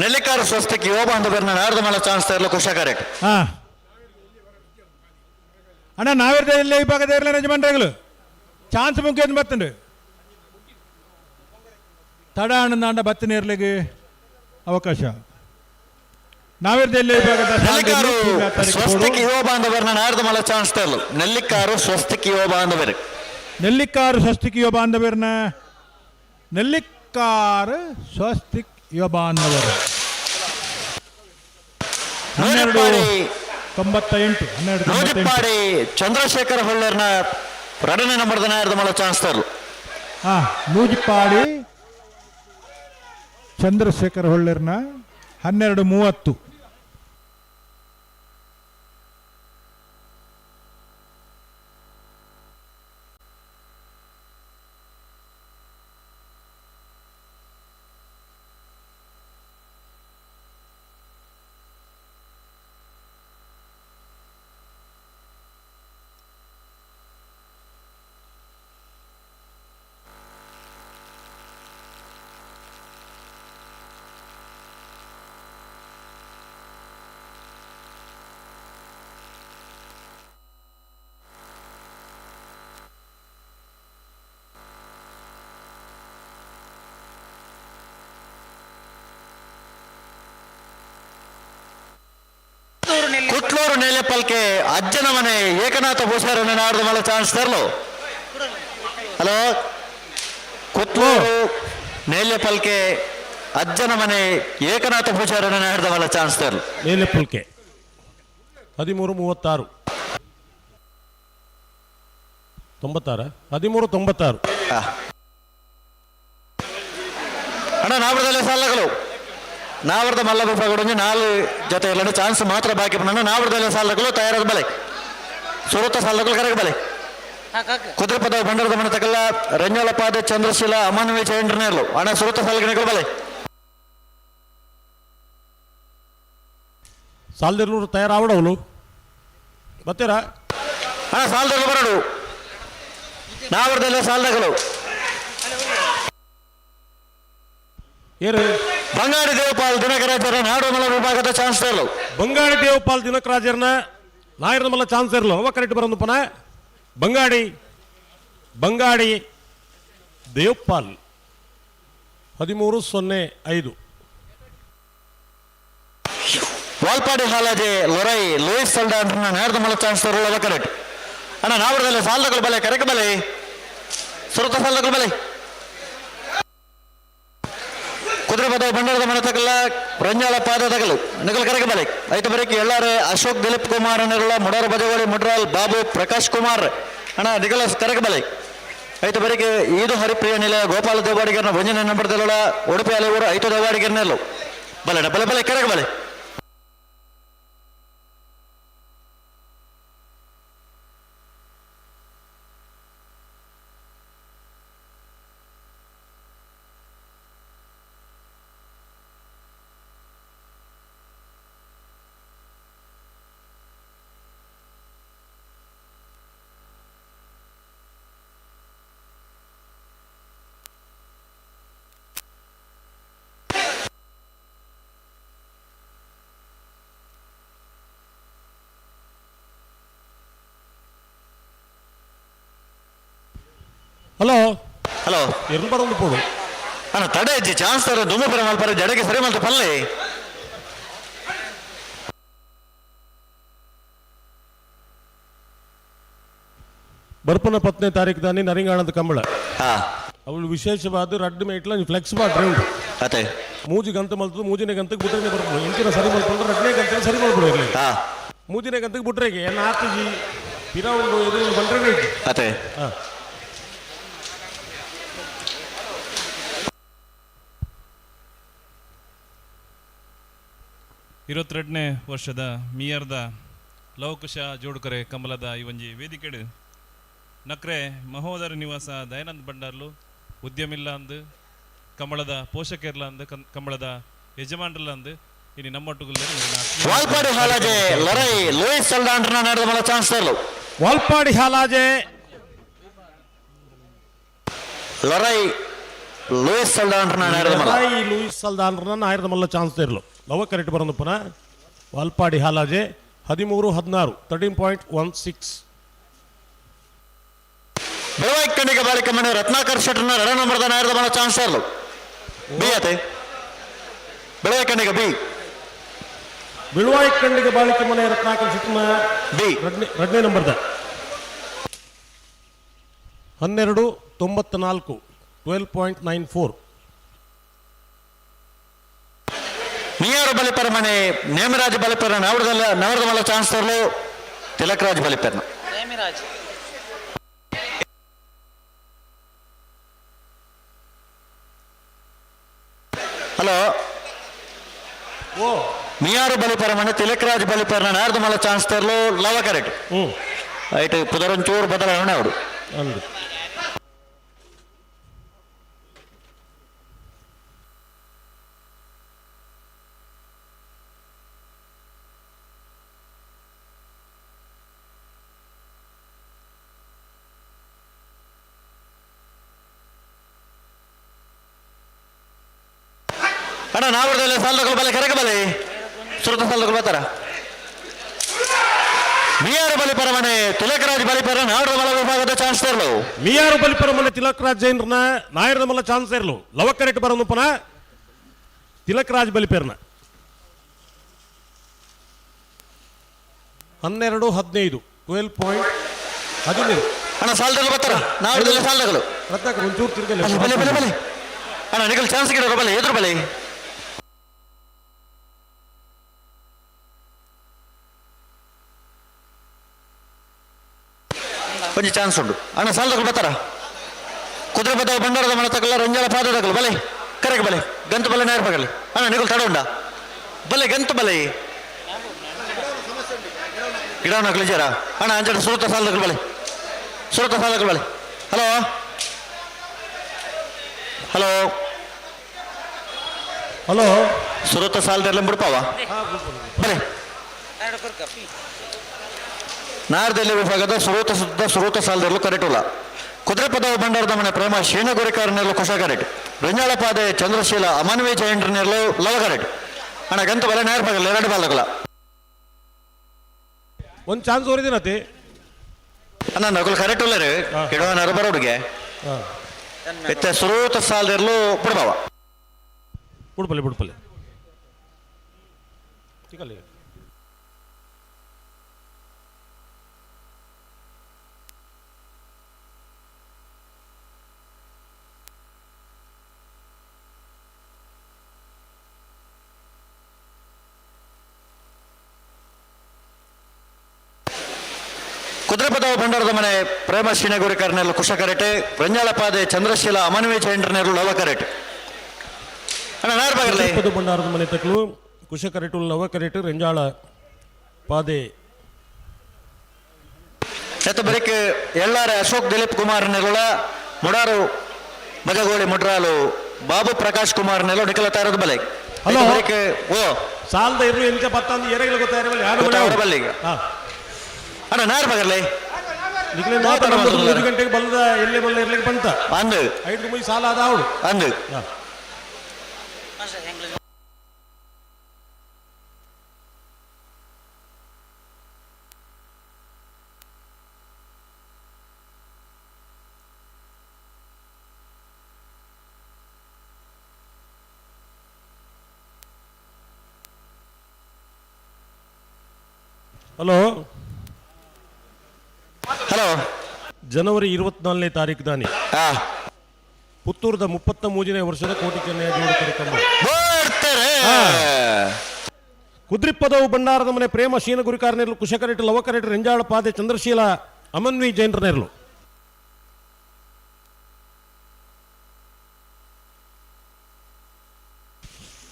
ನೆಲ್ಲಿಕಾರು ಸ್ವಸ್ಥಕ್ಕೆ ಯುವ ಬಾಂಧವರನ್ನ ನಾರದ ಮಲ್ಲ ಚಾನ್ಸ್ ತರಲು ಕುಶ ಕರೆಕ್ಟ್. ಅಣ್ಣ ನಾವಿರ್ದ ಇಲ್ಲೇ ವಿಭಾಗದ ಇರಲಿಲ್ಲ ಯಜಮಾನ್ರಾಗಲು ಚಾನ್ಸ್ ಮುಖ್ಯ ಬತ್ತಂಡು ತಡ ಅಣ್ಣಂದಾಂಡ ಬತ್ತಿನ ಇರ್ಲಿಗೆ ಅವಕಾಶ. ನಾವಿರ್ದ ಇಲ್ಲೇ ವಿಭಾಗದ ನೆಲ್ಲಿಕಾರು ಸ್ವಸ್ಥಕ್ಕೆ ಯುವ ಬಾಂಧವರನ್ನ ನಾರದ ಮಲ್ಲ ಚಾನ್ಸ್ ತರಲು. ನೆಲ್ಲಿಕಾರು ಸ್ವಸ್ಥಕ್ಕೆ ಯುವ ಬಾಂಧವರು. ನೆಲ್ಲಿಕಾರು ಸ್ವಸ್ತಿಕ್ ಯುವ ಬಾಂಧವರನ್ನ ನೆಲ್ಲಿಕಾರು ಸ್ವಸ್ತಿಕ್ ಯುವ ಬಾಂಧವರು 12:98. 12:98. ನೂಜಿಪ್ಪಾಡಿ ಚಂದ್ರಶೇಖರ್ ಹೊಳ್ಳರ್ನ ಎರಡನೇ ನಂಬರ್ದ ನಾಯರ್ದ ಮಲ್ಲ ಚಾನ್ಸ್ ತರಲು. ನೂಜಿಪ್ಪಾಡಿ ಚಂದ್ರಶೇಖರ್ ಹೊಳ್ಳರ್ನ 12:30. Kutlur ನೇಲೆಪಲ್ಕೆ ಅಜ್ಜನ ಮನೆ ಏಕನಾಥ ಪೂಜಾರನ ನಾಡ್ದ ಮಲ್ಲ ಚಾನ್ಸ್ ತರಲು. ಹಲೋ, ಕುತ್ಲೂರು ನೇಲ್ಯಪಲ್ಕೆ ಅಜ್ಜನ ಮನೆ ಏಕನಾಥ ಪೂಜಾರನ ನಾಡ್ದ ಮಲ್ಲ ಚಾನ್ಸ್ ತರಲು. ನೇಲೆಪಲ್ಕೆ 13:36 96 13:96. ಅಣ್ಣ ನಾವರದಲ್ಲೇ ಸಾಲಗಳು ನಾವರದ ಮಲ್ಲ ವಿಭಾಗದೊಂದು 4 ಜೊತೆ ಇಲ್ಲ ಚಾನ್ಸ್ ಮಾತ್ರ ಬಾಕಿ. ಅಣ್ಣ ನಾವರದಲ್ಲೇ ಸಾಲಗಳು ತಯಾರಾದ ಬಲೆ ಸುರತ ಸಾಲಗಳು ಕರೆಗೆ ಬಲೆ ಕುದುರೆಪದ ಬಂಡರದ ಮನೆ ತಕಲ್ಲ ರಂಜಾಲಪಾದ ಚಂದ್ರಶೀಲ ಅಮಾನವೀಯ ಚಂದ್ರನೇರ್ಲು. ಅಣ್ಣ ಸುರತ ಸಾಲಗಳು ಬಲೆ ಸಾಲದಿರ್ಲೂರು ತಯಾರಾವಡವಳು ಬರ್ತೀರಾ? ಅಣ್ಣ ಸಾಲದಲ್ಲೂ ಬರಡು ನಾವರದಲ್ಲೇ ಸಾಲದಗಳು. ಏರು ಬಂಗಾಡಿ ದೇವಪಾಲ್ ದಿನಕರಾಜರ ನಾಡು ಮಲ ವಿಭಾಗದ ಚಾನ್ಸ್ ತರಲು. ಬಂಗಾಡಿ ದೇವಪಾಲ್ ದಿನಕರಾಜರ್ನ ನಾಯರ ಮಲ್ಲ ಚಾನ್ಸ್ ಇರಲು ಅವ ಕರೆಕ್ಟ್ ಬರೋದು ಪನ. ಬಂಗಾಡಿ ಬಂಗಾಡಿ ದೇವಪಾಲ್ 13:05. ವಾಲ್ಪಾಡಿ ಹಾಲಾಜೆ ಲೊರೈ ಲೂಯಿಸ್ ಸಲ್ಡಾನ್ ನಾಡ್ದ ಮಲ್ಲ ಚಾನ್ಸ್ ತರಲು ಅವ ಕರೆಕ್ಟ್. ಅಣ್ಣ ನಾವರದಲ್ಲೇ ಸಾಲದಗಳು ಬಲೆ ಕರೆಕ್ ಬಲೆ ಸುರತ ಸಾಲದಗಳು ಬಲೆ ಕುದುರೆಪದ ಬಂಡಾರದ ಮನೆ ತಗಲ್ಲ ರಂಜಾಳ ಪಾದ ತಗಲು ನಿಗಲ್ ಕರೆಗೆ ಬಲೆ ಐತ ಬರಕ್ಕೆ ಎಲ್ಲಾರೆ ಅಶೋಕ್ ದಿಲೀಪ್ ಕುಮಾರ್ ಅನ್ನಲ್ಲ ಮುಡಾರ ಬಜವಾಳಿ ಮುಡ್ರಾಲ್ ಬಾಬು ಪ್ರಕಾಶ್ ಕುಮಾರ್ ಅಣ್ಣ ನಿಗಲ ಕರೆಗೆ ಬಲೆ ಐತ ಬರಕ್ಕೆ ಈದು ಹರಿಪ್ರಿಯ ನಿಲಯ ಗೋಪಾಲ ದೇವಾಡಿಗರ್ನ ಒಂಜನೇ ನಂಬರ್ದಲ್ಲ ಉಡುಪಿ ಅಲೆಯೂರು ಐತು ದೇವಾಡಿಗರ್ನೆಲ್ಲು ಬಲೆ ಬಲೆ ಬಲೆ ಕರೆಗೆ ಬಲೆ. ಹಲೋ ಹಲೋ ಎರಡು ಬರೋದು ಪೋಡು ಅಣ್ಣ ತಡೆ ಇಜ್ಜಿ ಚಾನ್ಸ್ ತರ ದುಮ್ಮು ಪರ ಮಲ್ಪರ ಜಡಗೆ ಸರಿ ಮಲ್ತ ಪಲ್ಲೆ. ಬರ್ಪನ 10ನೇ ತಾರೀಕು ದಾನಿ ನರಿಂಗಾಣದ ಕಂಬಳ ಅವಳು ವಿಶೇಷವಾದ ರಡ್ಡು ಮೇಟ್ಲ ಫ್ಲೆಕ್ಸ್ ಬಾಟ್ರೆ ಉಂಟು. ಅದೇ ಮೂಜಿ ಗಂತ ಮಲ್ತದ್ದು ಮೂಜಿನ ಗಂತಕ್ಕೆ ಬುಟ್ರೆನೆ ಬರ್ಪುಡು ಎಂಚಿನ ಸರಿ ಮಲ್ಪಂದ್ರೆ ರಡ್ನೇ ಗಂತ ಸರಿ ಮಲ್ಪಡು ಇರಲಿ ಮೂಜಿನ ಗಂತಕ್ಕೆ ಬುಟ್ರೆಗೆ ನಾಲ್ಕು ಜಿ ಪಿರ ಉಂಡು ಇದು ಬಂಡ್ರೆನೆ ಇತ್ತು. ಅದೇ 22ನೇ ವರ್ಷದ ಮಿಯರ್ದ ಲವಕುಶ ಜೋಡುಕರೆ ಕಮಲದ ಈ ಒಂಜಿ ವೇದಿಕೆಡು ನಕ್ರೆ ಮಹೋದರ ನಿವಾಸ ದಯಾನಂದ್ ಭಂಡಾರ್ಲು ಉದ್ಯಮಿಲ್ಲ ಅಂದು ಕಮಲದ ಪೋಷಕರ್ಲ ಅಂದು ಕಮಲದ ಯಜಮಾನರಲ್ಲ ಅಂದು ಇನಿ ನಮ್ಮೊಟ್ಟುಗುಲ್ಲೇರು. ವಾಲ್ಪಾಡಿ ಹಾಲಾಜೆ ಲೊರೈ ಲೂಯಿಸ್ ಸಲ್ಡಾಂಡ್ರನ ನಡೆದ ಮಲ್ಲ ಚಾನ್ಸ್ ತರಲು. ವಾಲ್ಪಾಡಿ ಹಾಲಾಜೆ ಲೊರೈ ಲೂಯಿಸ್ ಸಲ್ಡಾಂಡ್ರನ ನಡೆದ ಮಲ್ಲ ಲೊರೈ ಲೂಯಿಸ್ ಸಲ್ಡಾಂಡ್ರನ ಆಯ್ರದ ಮಲ್ಲ ಚಾನ್ಸ್ ತರಲು. ಲವ ಕರೆಕ್ಟ್ ಬರೋದು ಪುನಃ ವಾಲ್ಪಾಡಿ ಹಾಲಾಜೆ 13:16 13.16. ಬೆಳವಾಯಿ ಖಂಡಿಗ ಬಾಳಿಕ ಮನೆ ರತ್ನಾಕರ್ ಶೆಟ್ಟರ್ನ ಎರಡ ನಂಬರ್ದ ನಾಯರದ ಮಲ್ಲ ಚಾನ್ಸ್ ತರಲು. ಬಿ ಆತೆ ಬೆಳವಾಯಿ ಖಂಡಿಗ ಬಿ ಬಿಳುವಾಯಿ ಖಂಡಿಗ ಬಾಳಿಕೆ ಮನೆ ರತ್ನಾಕರ್ ಶೆಟ್ಟರ್ನ ಬಿ ಎರಡನೇ ನಂಬರ್ದ 12:94 12.94. ನಿಯಾರು ಬಲಿಪರ ಮನೆ ನೇಮರಾಜ್ ಬಲಿಪರ ನವರದಲ್ಲ ನವರದ ಮಲ್ಲ ಚಾನ್ಸ್ ತರಲು ತಿಲಕರಾಜ್ ಬಲಿಪರ್ನ. ನೇಮಿರಾಜ್ ಹಲೋ ಮಿಯಾರು ಬಲಿಪರ ಮನೆ ತಿಲಕರಾಜ್ ಬಲಿಪರ್ನ ನಾರ್ದ ಮಲ್ಲ ಚಾನ್ಸ್ ತರಲು ಲವ ಕರೆಕ್ಟ್. ಐಟ್ ಪುದರೊಂಚೂರು ಬದಲಾವಣೆ ಅವಡು. ಅಂದು ಅಣ್ಣ ನಾವರದಲ್ಲಿ ಸಾಲದಗಳು ಬಲೆ ಕರೆಕ ಬಲೆ ಸುರತ ಸಾಲದಗಳು ಬರ್ತಾರ. ಮಿಯಾರು ಬಲಿಪರ ಮನೆ ತಿಲಕರಾಜ್ ಬಲಿಪರ ನಾಡದ ಮಲ ವಿಭಾಗದ ಚಾನ್ಸ್ ತರಲು. ಮಿಯಾರು ಬಲಿಪರ ಮನೆ ತಿಲಕರಾಜ್ ಜೈನ್ರನ ನಾಯರದ ಮಲ್ಲ ಚಾನ್ಸ್ ಇರಲು ಲವ ಕರೆಕ್ಟ್ ಬರೋದು ಪುನಃ ತಿಲಕರಾಜ್ ಬಲಿಪೇರ್ನ. 12:15, 12.15. ಅಣ್ಣ ಸಾಲದಲ್ಲಿ ಬರ್ತಾರ ನಾವು ಸಾಲಗಳು. ರತ್ನಾಕರ್ ಒಂಚೂರು ತಿರ್ಗಲ್ಲ. ಬಲೆ ಬಲೆ ಬಲೆ ಬಲೆ ಅಣ್ಣ, ನಿಗಲ್ ಚಾನ್ಸ್ ಗಿಡ ಬಲೆ, ಎದುರು ಬಲೆ. ಒಂಜಿ ಚಾನ್ಸ್ ಉಂಟು ಅಣ್ಣ, ಸಾಲದಗಳು ಬರ್ತಾರ. ಕುದುರೆ ಬದ ಬಂಡಾರದ ಮನೆ ತಗಲ್ಲ, ರಂಜಾಲ ಪಾದ ತಗಲು ಬಲೆ, ಕರೆಗೆ ಬಲೆ, ಗಂತು ಬಲೆ, ನೇರ ಪಗಲಿ. ಅಣ್ಣ ನಿಗಲ್ ತಡ ಉಂಡ ಬಲೆ, ಗಂತು ಬಲೆ, ಗಿಡ ಕ್ಲಿಜಾರ ಅಣ್ಣ. ಅಂಚೆ ಸುರತ ಸಾಲದಗಳು ಬಲೆ, ಸುರತ ಸಾಲದಗಳು ಬಲೆ. ಹಲೋ ಹಲೋ ಹಲೋ, ಸುರತ ಸಾಲದಲ್ಲ ಬಿಡ್ಪಾವ ಬಲೆ. ನಾರದಲ್ಲಿ ವಿಭಾಗದ ಸುರತ ಸುದ್ದ ಸುರತ ಸಾಲದಲ್ಲೂ ಕರೆಟುಲ್ಲ. ಕುದುರೆಪದ ಭಂಡಾರದ ಮನೆ ಪ್ರೇಮ ಶೀನಗುರಿಕಾರನೆಲ್ಲ ಕುಶ ಕರೆಟ್, ರಂಜಾಳಪಾದೆ ಚಂದ್ರಶೀಲ ಅಮಾನ್ವಿ ಜಯಂಟ್ರನೆಲ್ಲ ಲವ ಕರೆಟ್. ಅಣ್ಣ ಗಂತ ಬಲೆ, ನೇರ ಪಗಲ್ಲ, ಎರಡು ಬಾಲಗಳ. ಒಂದು ಚಾನ್ಸ್ ಓರಿದಿನತಿ. ಅಣ್ಣ ನಗುಲು ಕರೆಕ್ಟ್ ಉಲ್ಲ ರೀ, ಕಿಡುವ ನರ ಬರೋಡುಗೆ ಇತ್ತೆ ಸುರೂತ ಸಾಲದಿರ್ಲು ಬಿಡ್ಬಾವ. ಬಿಡ್ಪಲ್ಲೆ ಬಿಡ್ಪಲ್ಲೆ ತಿಕಲ್ಲಿ. ಕುದುರೆಪದ ಭಂಡಾರದ ಮನೆ ಪ್ರೇಮ ಶೀನಗುರಿಕರ್ನೆಲ್ಲ ಕುಶ ಕರೆಟೆ, ರಂಜಾಳಪಾದೆ ಚಂದ್ರಶೀಲ ಅಮನ್ವಿ ಜಯಂಟ್ರನೆಲ್ಲ ಲವ ಕರೆಟೆ. ಅಣ್ಣ ನಾರ್ ಬಗರ್ಲೆ. ಕುದುರೆಪದ ಭಂಡಾರದ ಮನೆ ತಕ್ಕಲು ಕುಶ ಕರೆಟು, ಲವ ಕರೆಟು, ರಂಜಾಳ ಪಾದೆ. ಎತ್ತ ಬರೀಕ್ ಎಲ್ಲಾರ ಅಶೋಕ್ ದಿಲೀಪ್ ಕುಮಾರ್ ನೆಲ್ಲ ಮುಡಾರು ಬಜಗೋಳಿ ಮುಡ್ರಾಲು ಬಾಬು ಪ್ರಕಾಶ್ ಕುಮಾರ್ ನೆಲ್ಲ ನಿಖಲ ತಾರದ ಬಲೆ. ಹಲೋ. ಬರೀಕ್ ಓ ಸಾಲದ ಇರ್ಲು ಎಂಚ ಪತ್ತಂದು ಏರೆಗಳು ಗೊತ್ತಾಯಿರವಲ್ಲ ಯಾರು. ಗೊತ್ತಾಗಿರವಲ್ಲ ಈಗ. ಅಣ್ಣ ನಾರ್ ಬಗರ್ಲೆ. ನಿಖಲೆ ಮಾತಾಡ, 3 ಗಂಟೆಗೆ ಬಲ್ಲದ ಎಲ್ಲೇ ಬಲ್ಲ ಇರ್ಲಿಕ್ಕೆ ಬಂತ. ಅಂದು ಐದು ಮುಗಿ ಸಾಲ ಅದ ಅವಳು. ಅಂದು ಹಲೋ ಹಲೋ, ಜನವರಿ 24ನೇ ತಾರೀಕು ದಾನಿ ಪುತ್ತೂರದ 33ನೇ ವರ್ಷದ ಕೋಟಿ ಚೆನ್ನಯ್ಯ ಜೋಡಿ ಕಾರ್ಯಕ್ರಮ. ಕುದ್ರಿಪ್ಪದವು ಭಂಡಾರದ ಮನೆ ಪ್ರೇಮ ಶೀನ ಗುರಿಕಾರನೆರ್ಲು ಕುಶಕರೇಟು, ಲವಕರೇಟು, ರೆಂಜಾಳ ಪಾದೆ ಚಂದ್ರಶೀಲ ಅಮನ್ವಿ ಜೈನರನೆರ್ಲು.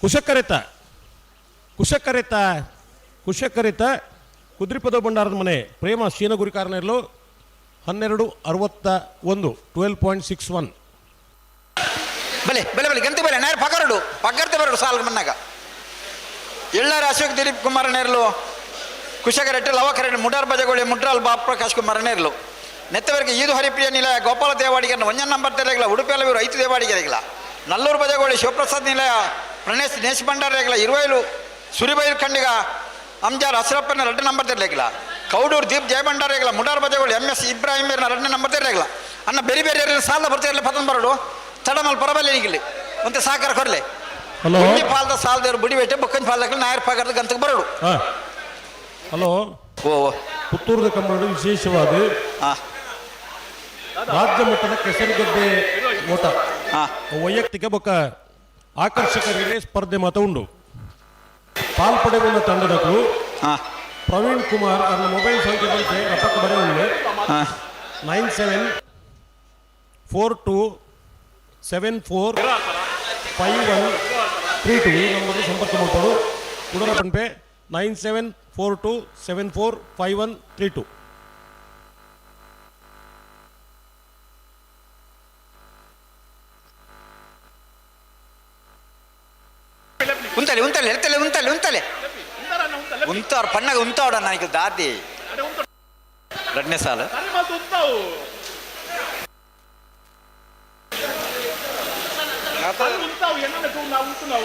ಕುಶಕರೆತ ಕುಶಕರೆತ ಕುಶಕರೆತ ಕುದ್ರಿಪದ ಭಂಡಾರದ ಮನೆ ಪ್ರೇಮ ಶೀನ ಗುರಿಕಾರನೆರ್ಲು 12:61, 12.61. ಬಲೆ ಬಲೆ ಬಲೆ ಗಂತೆ ಬಲೆ, ನೇರ ಪಗರಡು ಪಗರ್ತೆ ಬರಡು ಸಾಲ ಮನ್ನಾಗ. ಎಲ್ಲಾರ ಅಶೋಕ್ ದಿಲೀಪ್ ಕುಮಾರ್ ನೇರ್ಲು ಕುಶಕರೆಟ್ಟು, ಲವಕರೆಟ್ಟು, ಮುಡಾರ್ ಬಜಗೋಳಿ ಮುಡ್ರಾಲ್ ಬಾಬ್ ಪ್ರಕಾಶ್ ಕುಮಾರ್ ನೇರ್ಲು. ನೆತ್ತವರೆಗೆ ಈದು ಹರಿಪ್ರಿಯ ನಿಲಯ ಗೋಪಾಲ ದೇವಾಡಿಗರನ್ನ ಒಂಜನ್ ನಂಬರ್ ತೆರೆಗಿಲ್ಲ, ಉಡುಪಿಯಲ್ಲ ರೈತ ದೇವಾಡಿಗರಿಗಿಲ್ಲ. ನಲ್ಲೂರು ಬಜಗೋಳಿ ಶಿವಪ್ರಸಾದ್ ನಿಲಯ ಪ್ರಣೇಶ್ ದಿನೇಶ್ ಭಂಡಾರ ಇರುವೈಲು ಸುರಿಬೈಲು ಖಂಡಿಗ ಅಂಜಾರ್ ಅಶ್ರಪ್ಪನ 2 ನಂಬರ್ ತೆರಲಿಲ್ಲ. ಕೌಡೂರು ದೀಪ್ ಜಯಭಂಡಾರ Mudar Bajagoli M S Ibrahim 2 number ತೆರಲಿಲ್ಲ. ಅನ್ನ ಬೇರೆ ಬೇರೆ ಇರಲಿ ಸಾಲ ಬರ್ತಾ ಇರಲಿ ಪತನ್ ಬರಡು ತಡಮಲ್ ಪರಬಲ್ಲಿ ಇಲ್ಲಿ ಒಂತೆ ಸಾಕಾರ ಕೊರಲೆ. ಹಲೋ. ಒಂಜಿ ಪಾಲ್ದ ಸಾಲದೇವರು ಬುಡಿ ಬೆಟ್ಟೆ ಬೊಕ್ಕಂಜಿ ಪಾಲ್ದಕ್ಕೆ ನಾಯರ್ ಪಗರದ ಗಂತಕ್ಕೆ ಬರಡು. ಹಲೋ. ಓ ಪುತ್ತೂರದ ಕಂಬಳ ವಿಶೇಷವಾದ ರಾಜ್ಯ ಮಟ್ಟದ ಕೆಸರುಗಡ್ಡೆ ಓಟ ವೈಯಕ್ತಿಕ ಬೊಕ್ಕ ಆಕರ್ಷಕ ರಿಲೇ ಸ್ಪರ್ಧೆ ಮಾತ ಉಂಡು. ಪಾಲ್ಪಡೆಗೊಂಡ ತಂಡದಕ್ಕೂ ಪ್ರವೀಣ್ ಕುಮಾರ್ ಅವರ ಮೊಬೈಲ್ ಸಂಖ್ಯೆ ಬಂತೆ ರಪಕ್ಕ ಬರೆ ಉಂಡು 9742745132 ಈ ನಂಬರ್ ಸಂಪರ್ಕ ಮಾಡ್ಕೊಂಡು. ಕುಡರ ಪನ್ಪೆ 9742745132. ಉಂತಲೆ ಉಂತಲೆ ಎತ್ತಲೆ ಉಂತಲೆ ಉಂತಲೆ ಉಂತಾರ ಪಣ್ಣಗ ಉಂತಾವಡ ನನಗೆ ದಾದಿ ಎರಡನೇ ಸಾಲ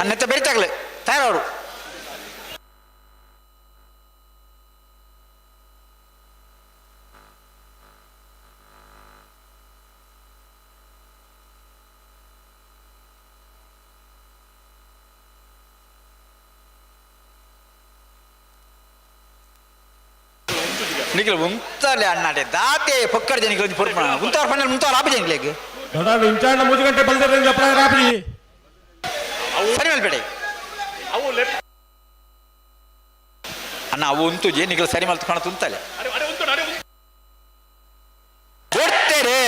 ಅನ್ನತ್ತೆ ಬೆರಿತಾಗ್ಲೆ ತಯಾರವರು. ನಿಖಿಲ್ ಉಂತಲೆ ಅಣ್ಣಾಡೆ ದಾತೆ ಪೊಕ್ಕಡ ಜನಿಗೆ ಒಂಜಿ ಪೊರ್ಪಣ ಉಂತಾರ ಪಂಡ ಉಂತಾರ ಆಪಿ ಜನಿಗ್ಲೆಗ್ ದೊಡ್ಡ ಇಂಚಾಂಡ ಮೂಜಿ ಗಂಟೆ ಬಲ್ದೇರ್ ಜಪ್ಪ ರಾತ್ರಿ. ಸರಿ ಮಲ್ಪೇಡೆ ಅಣ್ಣ, ಅವು ಉಂತು ಜೇ ನಿಖಿಲ್ ಸರಿ ಮಲ್ತು ಕಾಣ ತುಂತಲೆ ಕೊಡ್ತೇರೆ.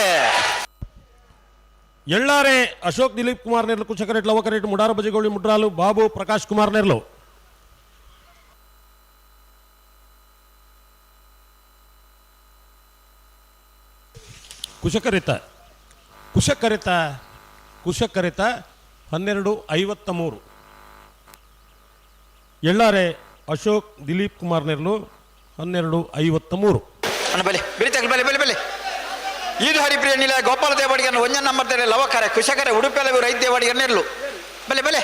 ಎಳ್ಳಾರೆ ಅಶೋಕ್ ದಿಲೀಪ್ ಕುಮಾರ್ ನೇರ್ಲು ಕುಶಕರೇಟ್ ಲವಕರೇಟ್ ಮುಡಾರ ಬಜಗೋಳಿ ಮುಡ್ರಾಲು ಬಾಬು ಪ್ರಕಾಶ್ ಕುಮಾರ್ ನೇರ್ಲು. ಕುಶಕರಿತ ಕುಶಕರಿತ ಕುಶಕರಿತ 12:53. ಎಳ್ಳಾರೆ ಅಶೋಕ್ ದಿಲೀಪ್ ಕುಮಾರ್ ನೇರ್ಲು 12:53. ಅಣ್ಣ ಬಲೆ ಬಿರಿತಕ್ ಬಲೆ ಬಲೆ ಬಲೆ. ಈದು ಹರಿಪ್ರಿಯ ನಿಲ ಗೋಪಾಲ ದೇವಾಡಿಗೆ ಒಂಜನ್ ನಂಬರ್ ತೆರೆ ಲವಕರೆ ಕುಶಕರೆ ಉಡುಪಿಯಲ್ಲ ರೈತ ದೇವಾಡಿಗೆ ನೆರ್ಲು ಬಲೆ ಬಲೆ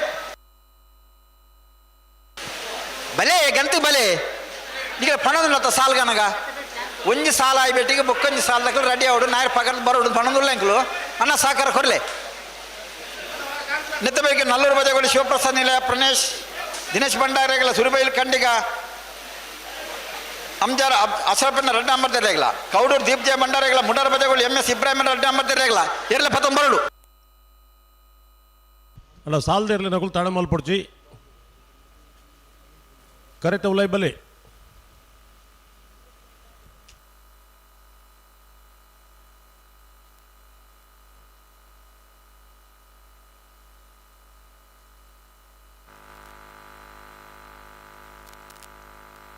ಬಲೆ ಗಂತು ಬಲೆ. ಈಗ ಪಣದುಲ್ಲತ್ತ ಸಾಲ್ಗನಗ ಒಂಜಿ ಸಾಲ ಆಯ್ಬೇಟಿಗೆ ಬೊಕ್ಕೊಂಜಿ ಸಾಲ ದಕ್ಕಲು ರೆಡಿ ಆವಡು ನಾಯರ್ ಪಗರ್ ಬರೋಡು ಪಣದುಲ್ಲ ಎಂಕ್ಲು ಅಣ್ಣ ಸಾಕಾರ ಕೊರ್ಲೆ. ನೆತ್ತಬೇಕೆ ನಲ್ಲೂರು ಬಜಗೋಳಿ ಶಿವಪ್ರಸಾದ್ ನಿಲಯ ಪ್ರಣೇಶ್ ದಿನೇಶ್ ಭಂಡಾರಿಗಳ ಸುರುಬೈಲ್ ಖಂಡಿಗ ಅಂಜಾರ ಅಶರಪ್ಪನ ರೆಡ್ಡಿ ನಂಬರ್ ತೆರೆಯಲ್ಲ ಕೌಡೂರು ದೀಪ್ ಜಯ ಭಂಡಾರಿಗಳ ಮುಡಾರ ಬಜಗೋಳಿ ಎಂ ಎಸ್ ಇಬ್ರಾಹಿಂ ರೆಡ್ಡಿ ನಂಬರ್ ತೆರೆಯಲ್ಲ ಎರಲೆ ಪತ್ತೊಂಬರಡು. ಅಲ್ಲ ಸಾಲದೇರ್ಲಿ ನಗುಲ್ ತಾಣಮಲ್ ಪೊಡ್ಚಿ ಕರೆತ ಉಲೈ ಬಲೆ.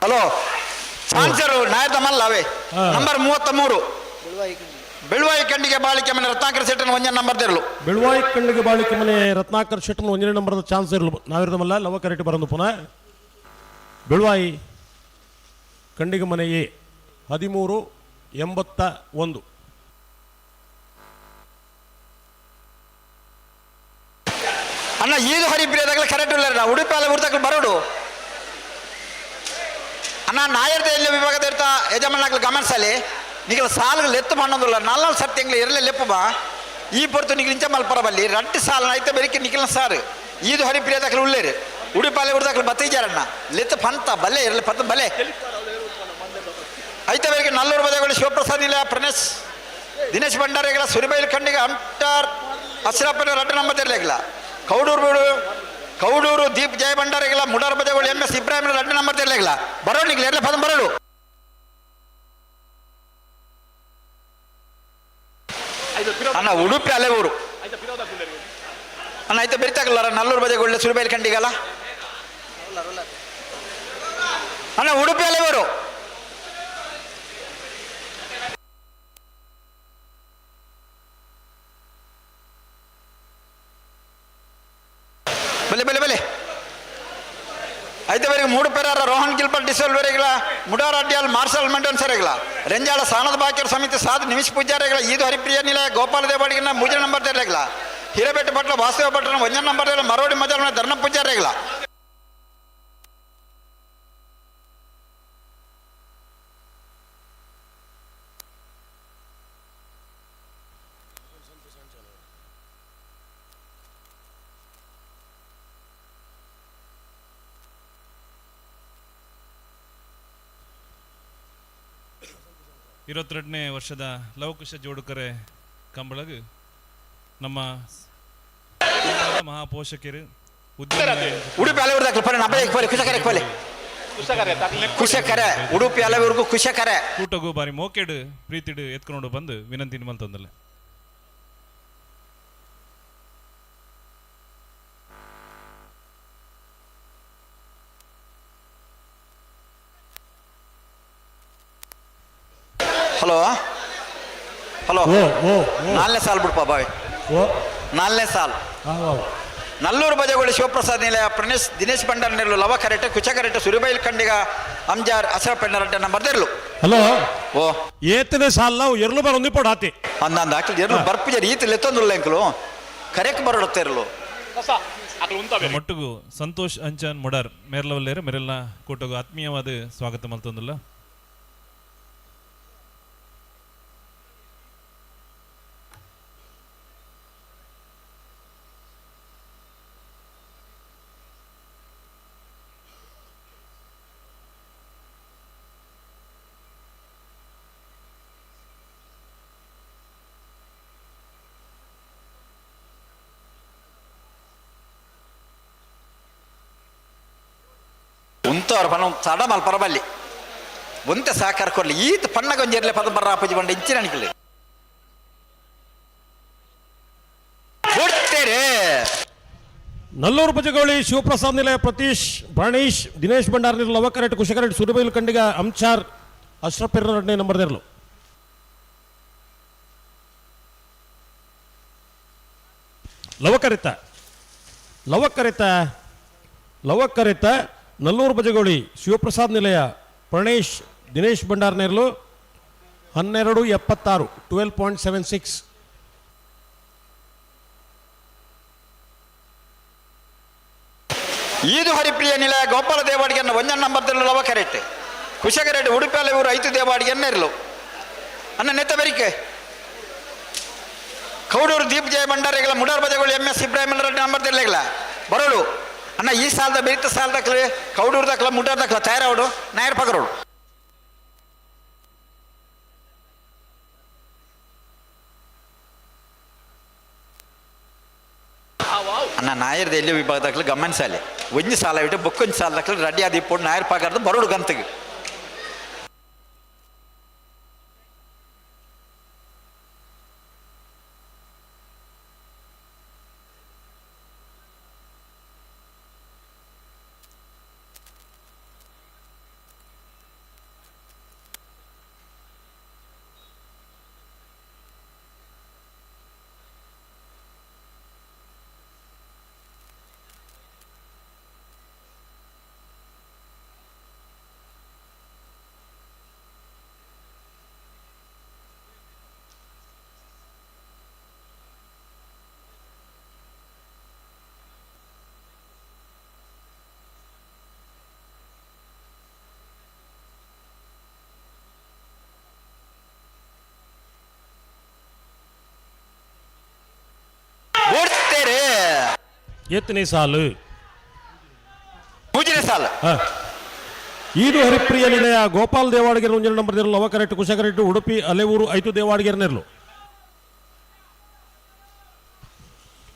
ಹಲೋ ಚಾನ್ಸರು ನಾಯರ್ದ ಮಲ್ಲ ಅವೇ ನಂಬರ್ 33 ಬೆಳುವಾಯಿ ಖಂಡಿಗೆ ಬಾಳಿಕೆ ಮನೆ ರತ್ನಾಕರ್ ಶೆಟ್ಟನ ಒಂಜನ ನಂಬರ್ ತೆರಲು. ಬೆಳುವಾಯಿ ಖಂಡಿಗೆ ಬಾಳಿಕೆ ಮನೆ ರತ್ನಾಕರ್ ಶೆಟ್ಟನ ಒಂಜನೇ ನಂಬರ್ದ ಚಾನ್ಸ್ ಇರಲು ನಾವಿರದ ಮಲ್ಲ ಲವ ಕರೆಕ್ಟ್ ಬರಂದು ಪುನಃ ಬೆಳುವಾಯಿ ಖಂಡಿಗೆ ಮನೆ ಎ 13:81. ಅಣ್ಣ ಈದು ಹರಿಪ್ರಿಯದಾಗಲೇ ಕರೆಕ್ಟ್ ಇಲ್ಲ ಉಡುಪಿ ಅಲ್ಲ ಉರ್ದಾಗಲು ಬರೋಡು. ಅಣ್ಣ ನಾಯರ್ದ ಎಲ್ಲಿ ವಿಭಾಗದ ಇರ್ತಾ ಯಜಮಾನಾಗ್ಲು ಗಮನಿಸಲಿ ನಿಗಲ ಸಾಲುಗಳು ಎತ್ತು ಮಣ್ಣೊಂದುಲ್ಲ ನಾಲ್ಕು ಸರ್ತಿ ಎಂಗ್ಲ ಇರಲೇ ಲೆಪ್ಪು ಬಾ ಈ ಪೊರ್ತು ನಿಗಲ ಇಂಚ ಮಲ್ಪರ ಬಲ್ಲಿ ರಡ್ಡು ಸಾಲ ಐತೆ ಬೆರಿಕೆ ನಿಖಿಲ್ನ ಸಾರು ಈದು ಹರಿಪ್ರಿಯ ದಾಖಲೆ ಉಳ್ಳೇರು ಉಡುಪಾಲೆ ಉರ್ದಾಕ್ಲು ಬತ್ತೀಜಾರಣ್ಣ ಲೆತ್ತು ಪಂತ ಬಲ್ಲೆ ಇರಲಿ ಪತ್ತ ಬಲೆ ಐತೆ ಬೆರಿಕೆ ನಲ್ಲೂರು ಬದಗಳು ಶಿವಪ್ರಸಾದ್ ನಿಲಯ ಪ್ರಣೇಶ್ ದಿನೇಶ್ ಭಂಡಾರಿಗಳ ಸುರಿಬೈಲ್ ಖಂಡಿಗೆ ಅಂಟಾರ್ ಅಶ್ರಪ್ಪನ ರಡ್ಡು ನಂಬರ್ ಇರಲಿಲ್ಲ ಕೌಡೂರು ಬೀಡು ಕೌಡೂರು ದೀಪ್ ಜಯ ಭಂಡಾರಿಗಳ ಮುಡಾರ್ ಬದಗಳು ಎಂ ಎಸ್ ಇಬ್ರಾಹಿಂ ರಡ್ಡು ನಂಬರ್ ಇರಲಿಲ್ಲ ಬರೋಣ ಎರ್ಲೆ ಪದ ಬರೋಡು. ಅಣ್ಣ ಉಡುಪಿ ಅಲೆ ಊರು ಅಣ್ಣ ಐತೆ ಬೆರಿತಾಗಲ್ಲ ನಲ್ಲೂರು ಬಜೆಗೊಳ್ಳೆ ಸುರಿಬೈಲ್ ಖಂಡಿಗಲ್ಲ ಅಣ್ಣ ಉಡುಪಿ ಅಲೆ ಊರು. ಬಲೆ ಬಲೆ ಬಲೆ ಐತೆ ಬರಿಗೆ ಮೂಡು ಪೆರಾರ ರೋಹನ್ ಗಿಲ್ಬರ್ಟ್ ಡಿಸೋಲ್ ವರೆಗಿಲ್ಲ ಮುಡಾರ್ ಅಡ್ಡಿಯಾಲ್ ಮಾರ್ಷಲ್ ಮಂಡನ್ ಸರಿಗಿಲ್ಲ ರೆಂಜಾಳ ಸಾಣದ ಬಾಕಿಯರ ಸಮಿತಿ ಸಾಧು ನಿಮಿಷ ಪೂಜಾರಿಗಳ ಈದು ಹರಿಪ್ರಿಯ ನಿಲಯ ಗೋಪಾಲ ದೇವಾಡಿಗಿನ ಮೂಜನ ನಂಬರ್ ತೆರಲಿಲ್ಲ ಹಿರೇಬೆಟ್ಟ ಭಟ್ಲ ವಾಸುದೇವ ಭಟ್ರನ ಒಂಜನ ನಂಬರ್ ತೆರಲಿಲ್ಲ ಮರೋಡಿ ಮಜಾಲ ಧರ್ಮ ಪೂಜಾರಿಗಳ. 22ನೇ ವರ್ಷದ ಲವಕುಶ ಜೋಡುಕರೆ ಕಂಬಳಗು ನಮ್ಮ ಮಹಾಪೋಷಕರು ಉಡುಪಿ ಅಲೆವರ್ಗ ಕುಶಕರೆ ಉಡುಪಿ ಅಲೆವರೆಗೂ ಕುಶಕರೆ ಕೂಟಗೂ ಬಾರಿ ಮೋಕೆಡು ಪ್ರೀತಿಡು ಎತ್ಕೊಂಡು ಬಂದು ವಿನಂತಿ ನಿಮ್ಮಂತಂದಲ್ಲ. ಹಲೋ ಹಲೋ ನಾಲ್ನೇ ಸಾಲ್ ಬಿಡ್ಪ ಬಾವಿ ನಾಲ್ನೇ ಸಾಲ್ ನಲ್ಲೂರು ಬಜಗೋಳಿ ಶಿವಪ್ರಸಾದ್ ನಿಲಯ ಪ್ರಣೇಶ್ ದಿನೇಶ್ ಭಂಡಾರ್ ನೆರಳು ಲವ ಕರೆಟೆ ಕುಚ ಕರೆಟೆ ಸುರಿಬೈಲ್ ಖಂಡಿಗ ಅಂಜಾರ್ ಅಸರಪೆಣ್ಣ ರಡ್ಡೆ ನಂಬರ್ ದೆರ್ಲು. ಹಲೋ ಓ ಏತನೇ ಸಾಲ ಎರ್ಲು ಬರ ಒಂದಿ ಪೋಡು ಆತಿ ಅಂದ ಆಕ್ಚುಲಿ ಎರ್ಲು ಬರ್ಪಿಜರ್ ಈತ ಲೆತ್ತೊಂದುಲ್ಲ ಎಂಕಲು ಕರೆಕ್ ಬರೋಡತ್ತೆ ಎರ್ಲು. ಮೊಟ್ಟುಗು ಸಂತೋಷ್ ಅಂಚನ್ ಮುಡಾರ್ ಮೇರ್ಲವಲ್ಲೇರು ಮೆರೆಲ್ನ ಕೂಟಗು ಆತ್ಮೀಯವಾದ ಸ್ವಾಗತ ಮಲ್ತೊಂದುಲ್ಲ. ಉಂತವ್ರ ಪಣ ತಡ ಮಲ್ಪರ ಬಲ್ಲಿ ಒಂತೆ ಸಹಕಾರ ಕೊರ್ಲಿ ಈತ ಪಣ್ಣಗೊಂಜಿ ಎರ್ಲೆ ಪದ ಬರ್ರ ಆಪುಜಿ ಬಂಡ ಇಂಚಿನ ಅಣಿಕಲೆ ಕೊಡ್ತೇರೆ. ನಲ್ಲೂರು ಬಜಗೋಳಿ ಶಿವಪ್ರಸಾದ್ ನಿಲಯ ಪ್ರತೀಶ್ ಪ್ರಾಣೇಶ್ ದಿನೇಶ್ ಭಂಡಾರ್ ನಿರ್ಲು ಲವಕರೆಟ್ ಕುಶಕರೆಟ್ ಸುರಬೈಲು ಕಂಡಿಗ ಅಂಚಾರ್ ಅಶ್ರಫ್ ಎರಡನೇ ನಂಬರ್ ದೇರ್ಲು. ಲವಕರಿತ ಲವಕರಿತ ಲವಕರಿತ ನಲ್ಲೂರು ಬಜಗೋಳಿ ಶಿವಪ್ರಸಾದ್ ನಿಲಯ ಪ್ರಣೇಶ್ ದಿನೇಶ್ ಭಂಡಾರ್ ನೇರ್ಲು 12.76 12.76. ಈದು ಹರಿಪ್ರಿಯ ನಿಲಯ ಗೋಪಾಲ ದೇವಾಡಿಗೆಯನ್ನು ಒಂಜನ್ ನಂಬರ್ ಲವ ಕರೆಕ್ಟ್ ಕುಶಕರೆಡ್ಡಿ ಉಡುಪಿಯಲ್ಲಿ ಇವರು ಐತು ದೇವಾಡಿಗೆನ್ನ ಇರಲು ಅನ್ನ ನೆತ್ತ ಬೆರಿಕೆ ಕೌಡೂರು ದೀಪ್ ಜಯ ಭಂಡಾರಿಗಳ ಮುಡಾರ್ ಬಜಗಳು ಎಂ ಎಸ್ ಇಬ್ರಾಹಿಂ ರೆಡ್ಡಿ ನಂಬರ್ ತಿರ್ಲಿಲ್ಲ ಬರೋಡು ಅಣ್ಣ ಈ ಸಾಲದ ಬೆರಿತ ಸಾಲದ ದಾಖಲೆ ಕೌಡೂರು ದಾಖಲ ಮುಡಾರ್ ದಾಖಲ ತಯಾರಾವಡು ನಾಯರ್ ಪಗರೋಡು. ಅಣ್ಣ ನಾಯರ್ದ ಎಲ್ಲಿ ವಿಭಾಗ ದಾಖಲೆ ಗಮನಿಸಾಲೆ ಒಂಜಿ ಸಾಲ ಇಟ್ಟು ಬೊಕ್ಕೊಂಜಿ ಸಾಲ ದಾಖಲೆ ರೆಡಿ ಆದ ಇಪ್ಪು ನಾಯರ್ ಪಾಕರ್ದು ಬರೋಡು ಗಂತಿಗೆ. ಎತ್ತನೇ ಸಾಲು? ಮೂಜನೇ ಸಾಲು. ಈದು ಹರಿಪ್ರಿಯ ನಿಲಯ ಗೋಪಾಲ್ ದೇವಾಡಿಗೆರ ಒಂಜಿ ನಂಬರ್ ದೇರ್ಲು ಲವಕರೆಟ್ಟು ಕುಶಕರೆಟ್ಟು ಉಡುಪಿ ಅಲೆವೂರು ಐತು ದೇವಾಡಿಗೆರ ನೆರ್ಲು.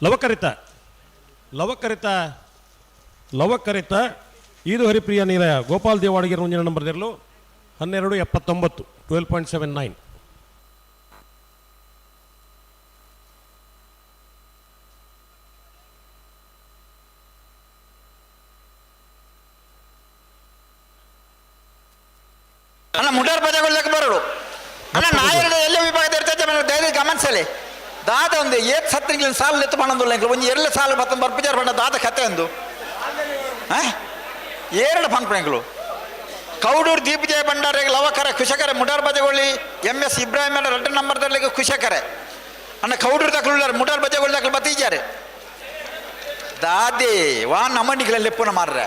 ಲವಕರಿತ ಲವಕರಿತ ಲವಕರಿತ ಈದು ಹರಿಪ್ರಿಯ ನಿಲಯ ಗೋಪಾಲ್ ದೇವಾಡಿಗೆರ ಒಂಜಿ ನಂಬರ್ ದೇರ್ಲು 12.79 12.79. ಅಣ್ಣ ಮುಡಾರ್ ಪದಗೊಳ್ಳಕ್ಕೆ ಬರೋಡು ಅಣ್ಣ ನಾಯರದ ಎಲ್ಲ ವಿಭಾಗದ ಇರ್ತದೆ ದಯವಿಟ್ಟು ಗಮನಿಸಲಿ ದಾದ ಒಂದು ಏತ್ ಸತ್ತಿನ ಸಾಲು ನೆತ್ತು ಪಣಂದುಲ್ಲ ಒಂಜಿ ಎರಳೆ ಸಾಲು ಬತ್ತ ಬರ್ಪಿಜಾರ್ ಬಣ್ಣ ದಾದ ಕತೆ ಒಂದು ಏರಡು ಪನ್ಪಣೆಗಳು ಕೌಡೂರು ದೀಪಜಯ ಭಂಡಾರಿಗೆ ಲವಕರ ಕುಶಕರೆ ಮುಡಾರ್ ಬಜಗೊಳ್ಳಿ ಎಂ ಎಸ್ ಇಬ್ರಾಹಿಂ ರೆಡ್ಡ ನಂಬರ್ ದರ್ಲಿಗೆ ಕುಶಕರೆ ಅಣ್ಣ ಕೌಡೂರು ದಾಖಲು ಮುಡಾರ್ ಬಜಗೊಳ್ಳಿ ದಾಖಲು ಬತ್ತೀಜಾರೆ ದಾದೆ ವಾ ನಮ್ಮಂಡಿಗಳಲ್ಲಿ ಲೆಪ್ಪುನ ಮಾರ್ರೆ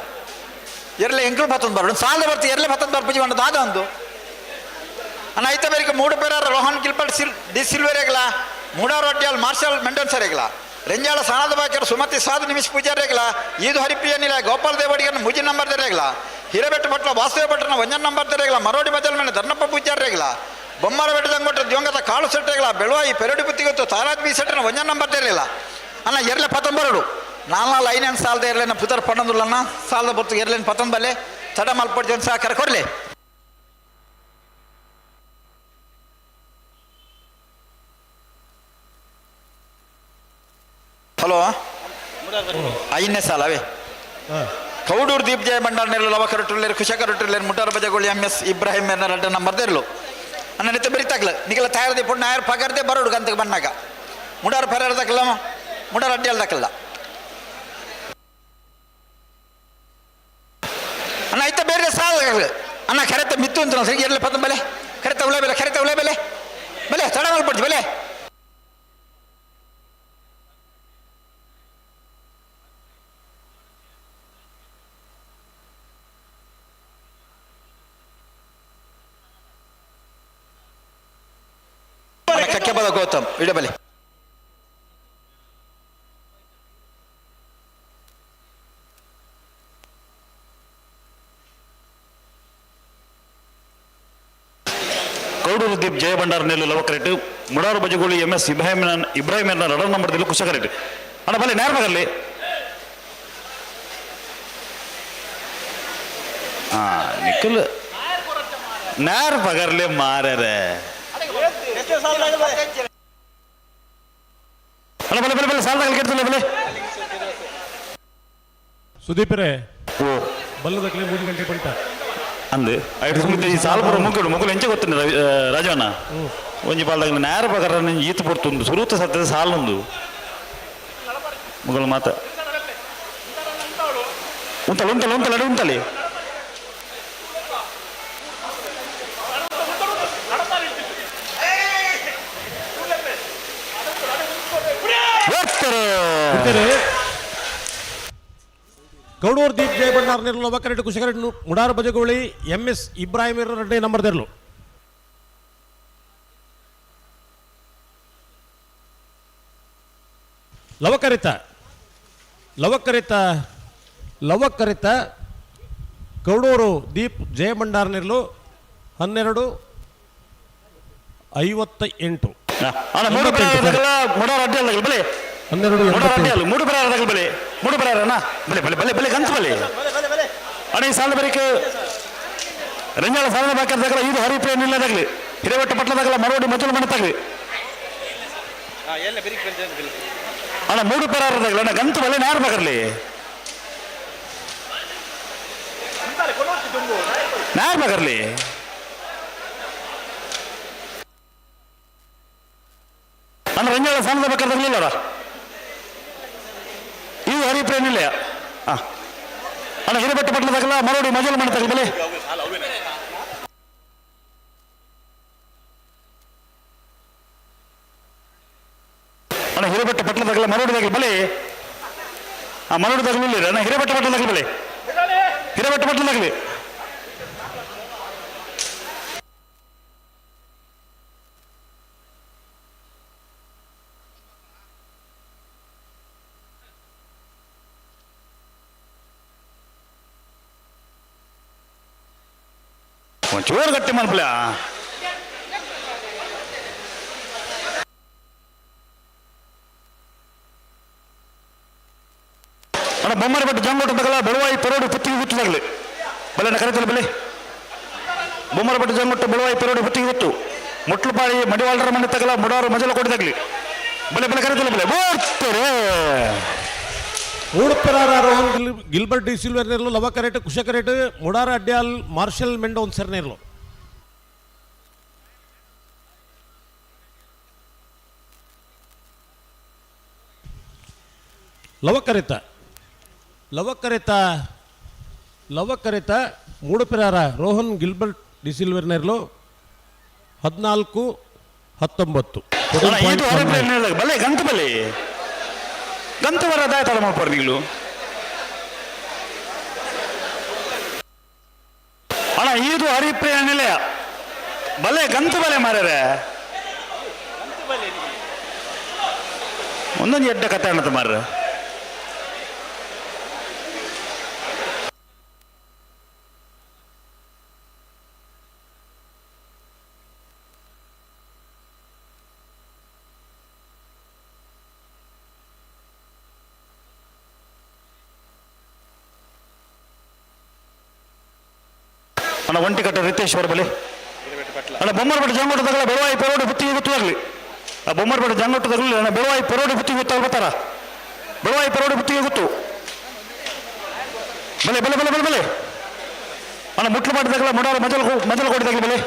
ಎರಳೆ ಎಂಕಲು ಬತ್ತೊಂದು ಬರೋಡು ಸಾಲ ಬರ್ತಿ ಎರಳೆ ಬತ್ತೊಂದು ಬರ್ಪುಜಿ ಬಣ್ಣ ದಾದ ಒಂದು ಅಣ್ಣ ಐತ ಬೇರಿಗೆ ಮೂಡು ಪೇರ ರೋಹನ್ ಗಿಲ್ಪಟ್ ಸಿಲ್ ಡಿ ಸಿಲ್ವರ್ ಮೂಡಾರ್ ಅಡ್ಯಾಲ್ ಮಾರ್ಷಲ್ ಮೆಂಡನ್ಸರ್ ಹೆಗ್ಲ ರೆಂಜಾಳ ಸಾಣದ ಬಾಕ್ಯರು ಸುಮತಿ ಸಾಧು ನಿಮಿಷ ಪೂಜಾರಿ ಹೆಗ್ಲ ಈದು ಹರಿಪ್ರಿಯ ನಿಲ ಗೋಪಾಲ ದೇವಡಿಗನ ಮುಜಿ ನಂಬರ್ ದೆರೆಗ್ಲ ಹಿರೇಬೆಟ್ಟ ಭಟ್ಲ ವಾಸುದೇವ ಭಟ್ರನ ಒಂಜನ್ ನಂಬರ್ ದೆರೆಗ್ಲ ಮರೋಡಿ ಬಜಲ್ ಮೇಲೆ ಧರ್ಮಪ್ಪ ಪೂಜಾರಿ ಹೆಗ್ಲ ಬೊಮ್ಮರ ಬೆಟ್ಟದಂಗೊಟ್ಟ ದ್ವಂಗದ ಕಾಳು ಸೆಟ್ಟೆಗ್ಲ ಬೆಳುವಾಯಿ ಪೆರಡಿ ಬುತ್ತಿಗೊತ್ತು ತಾರಾಜ್ ಬಿ ಸೆಟ್ಟನ ಒಂಜನ್ ನಂಬರ್ ದೆರೆಗ್ಲ ಅಣ್ಣ ಎರಲೆ ಪತ್ತೊಂಬರಡು ನಾಲ್ಕು ನಾಲ್ಕು ಐನೇನು ಸಾಲದ ಎರಲೇನ ಪುತರ್ ಪಣ್ಣಂದುಲ್ಲಣ್ಣ ಸಾಲದ ಬೊತ್ತು ಎರಲೇನು ಪತ್ತೊಂಬಲ್ಲೆ ತಡ ಮಲ್ಪಡ್ ಜನ ಸಹಕಾರ ಕೊಡ್ಲಿ. ಹಲೋ ಐದನೇ ಸಾಲ ಅವೇ ಕೌಡೂರು ದೀಪ್ ಜಯ ಭಂಡಾರ್ ನೆರಳು ಲವಕರೊಟ್ಟುಲ್ಲೇರು ಕುಶಕರೊಟ್ಟುಲ್ಲೇರು ಮುಟಾರ್ ಬಜಗೊಳ್ಳಿ ಎಂ ಎಸ್ ಇಬ್ರಾಹಿಂ ರಡ್ಡ ನಂಬರ್ ದೇರ್ಲು ಅಣ್ಣ ನಿತ್ತ ಬೆರಿತಾಕ್ಲ ನಿಗಲ ತಯಾರದಿ ಪುಣ್ಣ ನಾಯರ್ ಪಗರ್ದೆ ಬರೋಡು ಗಂತಕ್ಕೆ ಬನ್ನಾಗ ಮುಡಾರ್ ಪೆರಾರ್ ದಕ್ಕಲ್ಲ ಮುಡಾರ್ ಅಡ್ಡಿಯಲ್ ದಕ್ಕಲ್ಲ ಅಣ್ಣ ಐತ ಬೇರೆ ಸಾಲ ಅಣ್ಣ ಕರೆತ ಮಿತ್ತು ಅಂತ ಸರಿ ಎರಲೆ ಪತ್ತ ಬಲೆ ಕರೆತ ಉಳೆ ಬೆಲೆ ಕರೆತ ಉಳೆ ಬೆಲೆ ಬೆಲೆ ತಡ ಮಲ್ಪಡ್ತಿ ಬೆಲೆ ಕಕ್ಕೆ ಬದ ಗೌತಮ್ ಇಡಬಲೆ. ಕೌಡೂರು ದೀಪ್ ಜಯ ಭಂಡಾರ ನೆಲ್ಲು ಲವಕರೆಟ್ ಮುಡಾರು ಬಜಗೋಳಿ ಎಂ ಎಸ್ ಇಬ್ರಾಹಿಂ ಇಬ್ರಾಹಿಂ ರಡರ್ ನಂಬರ್ ದಿಲ್ಲು ಕುಶಕರೆಟ್ ಅಣ್ಣ ಬಲೆ ನೇರ ಮಗಲ್ಲಿ. ಹಾ ನಿಖಲ್ ನಾರ್ ಪಗರ್ಲೆ ಮಾರರೆ. ಅಲ್ಲ ಬಲೆ ಬಲೆ ಬಲೆ ಸಾಲದಾಗ ಕೆಡ್ತಿಲ್ಲ ಬಲೆ. ಸುದೀಪರೇ, ಬಲ್ಲದಕ್ಕಲೆ 3 ಗಂಟೆ ಬಂಟ ಅಂದು ಐಟ್ ಸುಮಿತ ಈ ಸಾಲ ಪೂರ ಮುಗ್ಗುಡು ಮುಗುಲು ಎಂಚ ಗೊತ್ತುಂಡು ರವಿ ರಾಜವಣ್ಣ ಒಂಜಿ ಪಾಲ್ದಾಗ ನೇರ ಪಗರ ಈತ ಪೊರ್ತುಂಡು ಸುರೂತ ಸತ್ತದ ಸಾಲುಂದು ಮುಗಲು ಮಾತ ಉಂತಲೆ ಉಂತಲೆ ಉಂತಲೆ ಅಡಿ ಉಂತಲೆ. ಗೌಡೂರ್ ದೀಪ್ ಜಯಬಂಡಾರ್ ನಿರ್ಲು ಲವಕರೆಡ್ಡಿ ಕುಶಕರೆಡ್ಡು ಮುಡಾರ್ ಬಜಗೋಳಿ ಎಂ ಎಸ್ ಇಬ್ರಾಹಿಂ ರೆಡ್ಡಿ ನಂಬರ್ ದೆರ್ಲು. ಲವಕರಿತ ಲವಕರಿತ ಲವಕರಿತ ಗೌಡೂರು ದೀಪ್ ಜಯಭಂಡಾರ್ ನಿರ್ಲು 12 58. ಅಣ್ಣ, ಮೂರು ಬರೆ ಮುಡಾರ್ ಅಡ್ಡಿ ಅಲ್ಲ ಬಲೆ. 12 ಮುಡಾರ್ ಅಡ್ಡಿ ಅಲ್ಲ, ಮೂಡು ಬರೆ ಬಲೆ, ಮೂಡು ಬರೆ ಅಣ್ಣ ಬಲೆ ಬಲೆ ಬಲೆ ಬಲೆ ಗಂತು ಬಲೆ. ಅಣ್ಣ ಈ ಸಾಲ ಬರೀಕ್ ರಂಜಾಳ ಸಾಲದ ಬಾಕಿ ಇದು ಹರಿಪ್ರೇಮ ನಿಲ್ಲದಾಗ್ಲಿ ಹಿರೇವಟ್ಟ ಪಟ್ಲದಾಗಲ ಮರೋಡಿ ಮಜಲು ಮನೆ ತಗಲಿ. ಅಣ್ಣ ಮೂಡು ಪರಾರದಾಗಲಿ ಅಣ್ಣ ಗಂತು ಬಲೆ ನಾರು ಬಗರ್ಲಿ ನಾರು ಬಗರ್ಲಿ. ಅಣ್ಣ ರಂಜಾಳ ಸಾಲದ ಬೇಕಾದ್ರೆ ಇದು ಹರಿಪ್ರೇಮ ಇಲ್ಲ. ಹಾ ಅಣ್ಣ ಹಿರೇಬೆಟ್ಟ ಪಟ್ಲದಾಗಲ ಮರೋಡಿ ಮಜಲು ಮನೆ ತಗಲಿ ಬಲೆ. ಅಣ್ಣ ಹಿರೇಬೆಟ್ಟ ಪಟ್ಲದಾಗಲ ಮರೋಡಿ ತಗಲಿ ಬಲೆ. ಆ ಮರೋಡಿ ತಗಲಿ ಇಲ್ಲ ಅಣ್ಣ ಹಿರೇಬೆಟ್ಟ ಪಟ್ಲದಾಗಲಿ ಬಲೆ, ಹಿರೇಬೆಟ್ಟ ಪಟ್ಲದಾಗಲಿ. ಒಂಚೂರು ಗಟ್ಟಿ ಮನ್ಪಲ. ಅಣ್ಣ ಬೊಮ್ಮರ ಬೆಟ್ಟ ಜಂಗೋಟ ತಗಲ ಬೆಳವಾಯಿ ಪೆರೋಡು ಪುತ್ತಿಗೆ ಗುತ್ತದಾಗಲಿ ಬಲೆ ಅಣ್ಣ ಕರೆತಲ್ಲ ಬಲೆ. ಬೊಮ್ಮರ ಬೆಟ್ಟ ಜಂಗೋಟ ಬೆಳವಾಯಿ ಪೆರೋಡು ಪುತ್ತಿಗೆ ಗುತ್ತು ಮುಟ್ಲುಪಾಳಿ ಮಡಿವಾಳರ ಮನೆ ತಗಲ ಮುಡಾರು ಮಜಲ ಕೊಟ್ಟಿದಾಗಲಿ ಬಲೆ ಬಲೆ ಕರೆತಲ್ಲ ಬಲೆ ಬೋರ್ತಾರೆ. ಮೂಡುಪೆರಾರ ರೋಹನ್ ಗಿಲ್ಬರ್ಟ್ ಡಿ ಸಿಲ್ವರ್ ನೇರ್ಲು ಲವಕರೇಟ್ ಕುಶಕರೇಟ್ ಮುಡಾರ ಅಡ್ಯಾಲ್ ಮಾರ್ಷಲ್ ಮೆಂಡೋನ್ ಸರ್ ನೇರ್ಲು. ಲವಕರಿತ ಲವಕರಿತ ಲವಕರಿತ ಮೂಡುಪೆರಾರ ರೋಹನ್ ಗಿಲ್ಬರ್ಟ್ ಡಿ ಸಿಲ್ವರ್ ನೇರ್ಲು 14 19. ಅಣ್ಣ, ಇದು ಹರಿಪ್ರೇಮ ಬಲೆ ಗಂತು ಬಲೆ ಗಂತು ಬರೋದಾಯ್ತಲ್ಲ ಮಾಡ್ಪಾರ ನೀವು. ಅಣ್ಣ ಇದು ಹರಿಪ್ರಿಯ ನಿಲಯ ಬಲೆ ಗಂತು ಬಲೆ ಮಾರ್ಯಾರೆ. ಒಂದೊಂದು ಎಡ್ಡ ಕತೆ ಅಣ್ಣತ ಮಾರ್ರೆ. ಅಣ್ಣ ಒಂಟಿ ಕಟ್ಟ ರಿತೇಶ್ವರ ಬಲಿ. ಅಣ್ಣ ಬೊಮ್ಮರಪೇಟೆ ಜಂಗೋಟ ತಗಲ ಬೆಳವಾಯಿ ಪರೋಡಿ ಬುತ್ತಿಗೆ ಗೊತ್ತಾಗ್ಲಿ. ಆ ಬೊಮ್ಮರಪೇಟೆ ಜಂಗೋಟ ತಗಲಿ ಅಣ್ಣ ಬೆಳವಾಯಿ ಪರೋಡಿ ಬುತ್ತಿಗೆ ಗೊತ್ತಾಗ ಬರ್ತಾರ. ಬೆಳವಾಯಿ ಪರೋಡಿ ಬುತ್ತಿಗೆ ಗೊತ್ತು ಬಲೆ ಬಲೆ ಬಲೆ ಬಲೆ ಬಲೆ. ಅಣ್ಣ ಮುಟ್ಲು ಮಾಡಿ ತಗಲ ಮುಡಾರ ಮಜಲ್ ಮಜಲ್ ಕೊಡಿ ತಗಲಿ ಬಲೆ.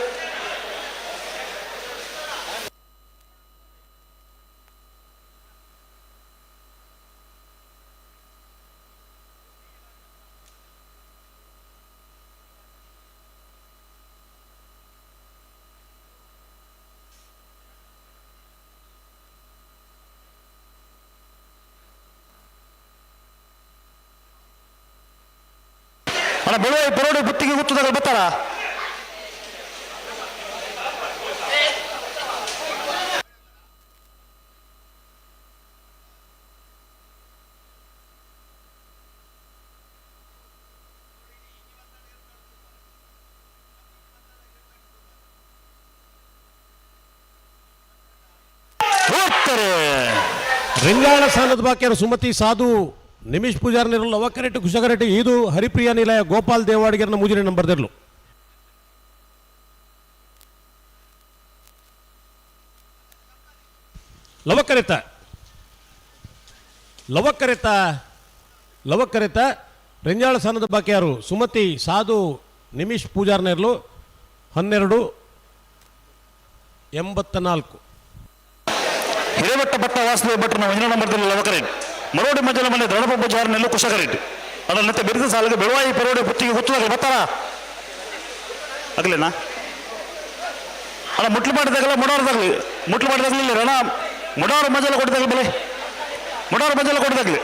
ಅಣ್ಣ ಬೆಳವಾಯಿ ಪರೋಡಿ ಬುತ್ತಿಗೆ ಗೊತ್ತದಾಗ ಬರ್ತಾರ. ಹೋಗ್ತಾರೆ. ರಿಂಗಾಳ ಸಾಲದ ಬಾಕಿಯರು ಸುಮತಿ ಸಾಧು ನಿಮಿಷ್ ಪೂಜಾರ್ನಿರಲು ಲವಕರೆಟ್ ಕುಶಕರೆಟ್ ಇದು ಹರಿಪ್ರಿಯ ನಿಲಯ ಗೋಪಾಲ್ ದೇವಾಡಿಗರನ ಮೂಜನೇ ನಂಬರ್ ದಿರ್ಲು. ಲವಕರೆತ ಲವಕರೆತ ಲವಕರೆತ ರೆಂಜಾಳ ಸನ್ನದ ಬಾಕಿಯಾರು ಸುಮತಿ ಸಾಧು ನಿಮಿಷ್ ಪೂಜಾರ್ನೇರ್ಲು 12 84. ಹಿರೇಬಟ್ಟ ಭಟ್ಟ ವಾಸುದೇವ ಭಟ್ಟನ ಒಂದನೇ ನಂಬರ್ದಲ್ಲಿ ಲವಕರೇಟ್ ಮರೋಡಿ ಮಜಲ ಮನೆ ದೊಡಪ ಬಜಾರ್ನಲ್ಲೂ ಕುಶಕರೇಟ್ ಅದನ್ನತ್ತೆ ಬಿರುದು ಸಾಲಿಗೆ ಬೆಳವಾಯಿ ಪರೋಡಿ ಪುತ್ತಿಗೆ ಹುತ್ತದಾಗ ಬರ್ತಾರ ಆಗ್ಲೇನಾ ಅಲ್ಲ ಮುಟ್ಲು ಮಾಡಿದಾಗಲ್ಲ ಮುಡೋರ್ದಾಗ್ಲಿ ಮುಟ್ಲು ಮಾಡಿದಾಗಲಿ ರಣ ಮುಡೋರು ಮಜಲ ಕೊಟ್ಟಿದಾಗ ಬೆಲೆ ಮುಡೋರು ಮಜಲ ಕೊಟ್ಟಿದಾಗಲಿ.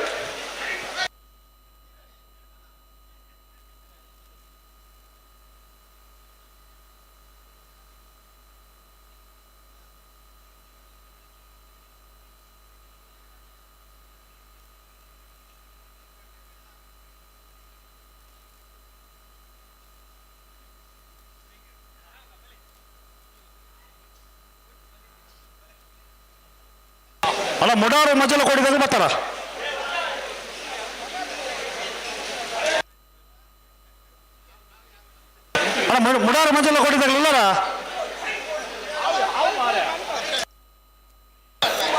ಅಲ್ಲ ಮುಡಾರು ಮಜಲ ಕೊಡಿದಾಗ ಬರ್ತಾರ ಅಲ್ಲ ಮುಡಾರು ಮಜಲ ಕೊಡಿದಾಗಲಿಲ್ಲರ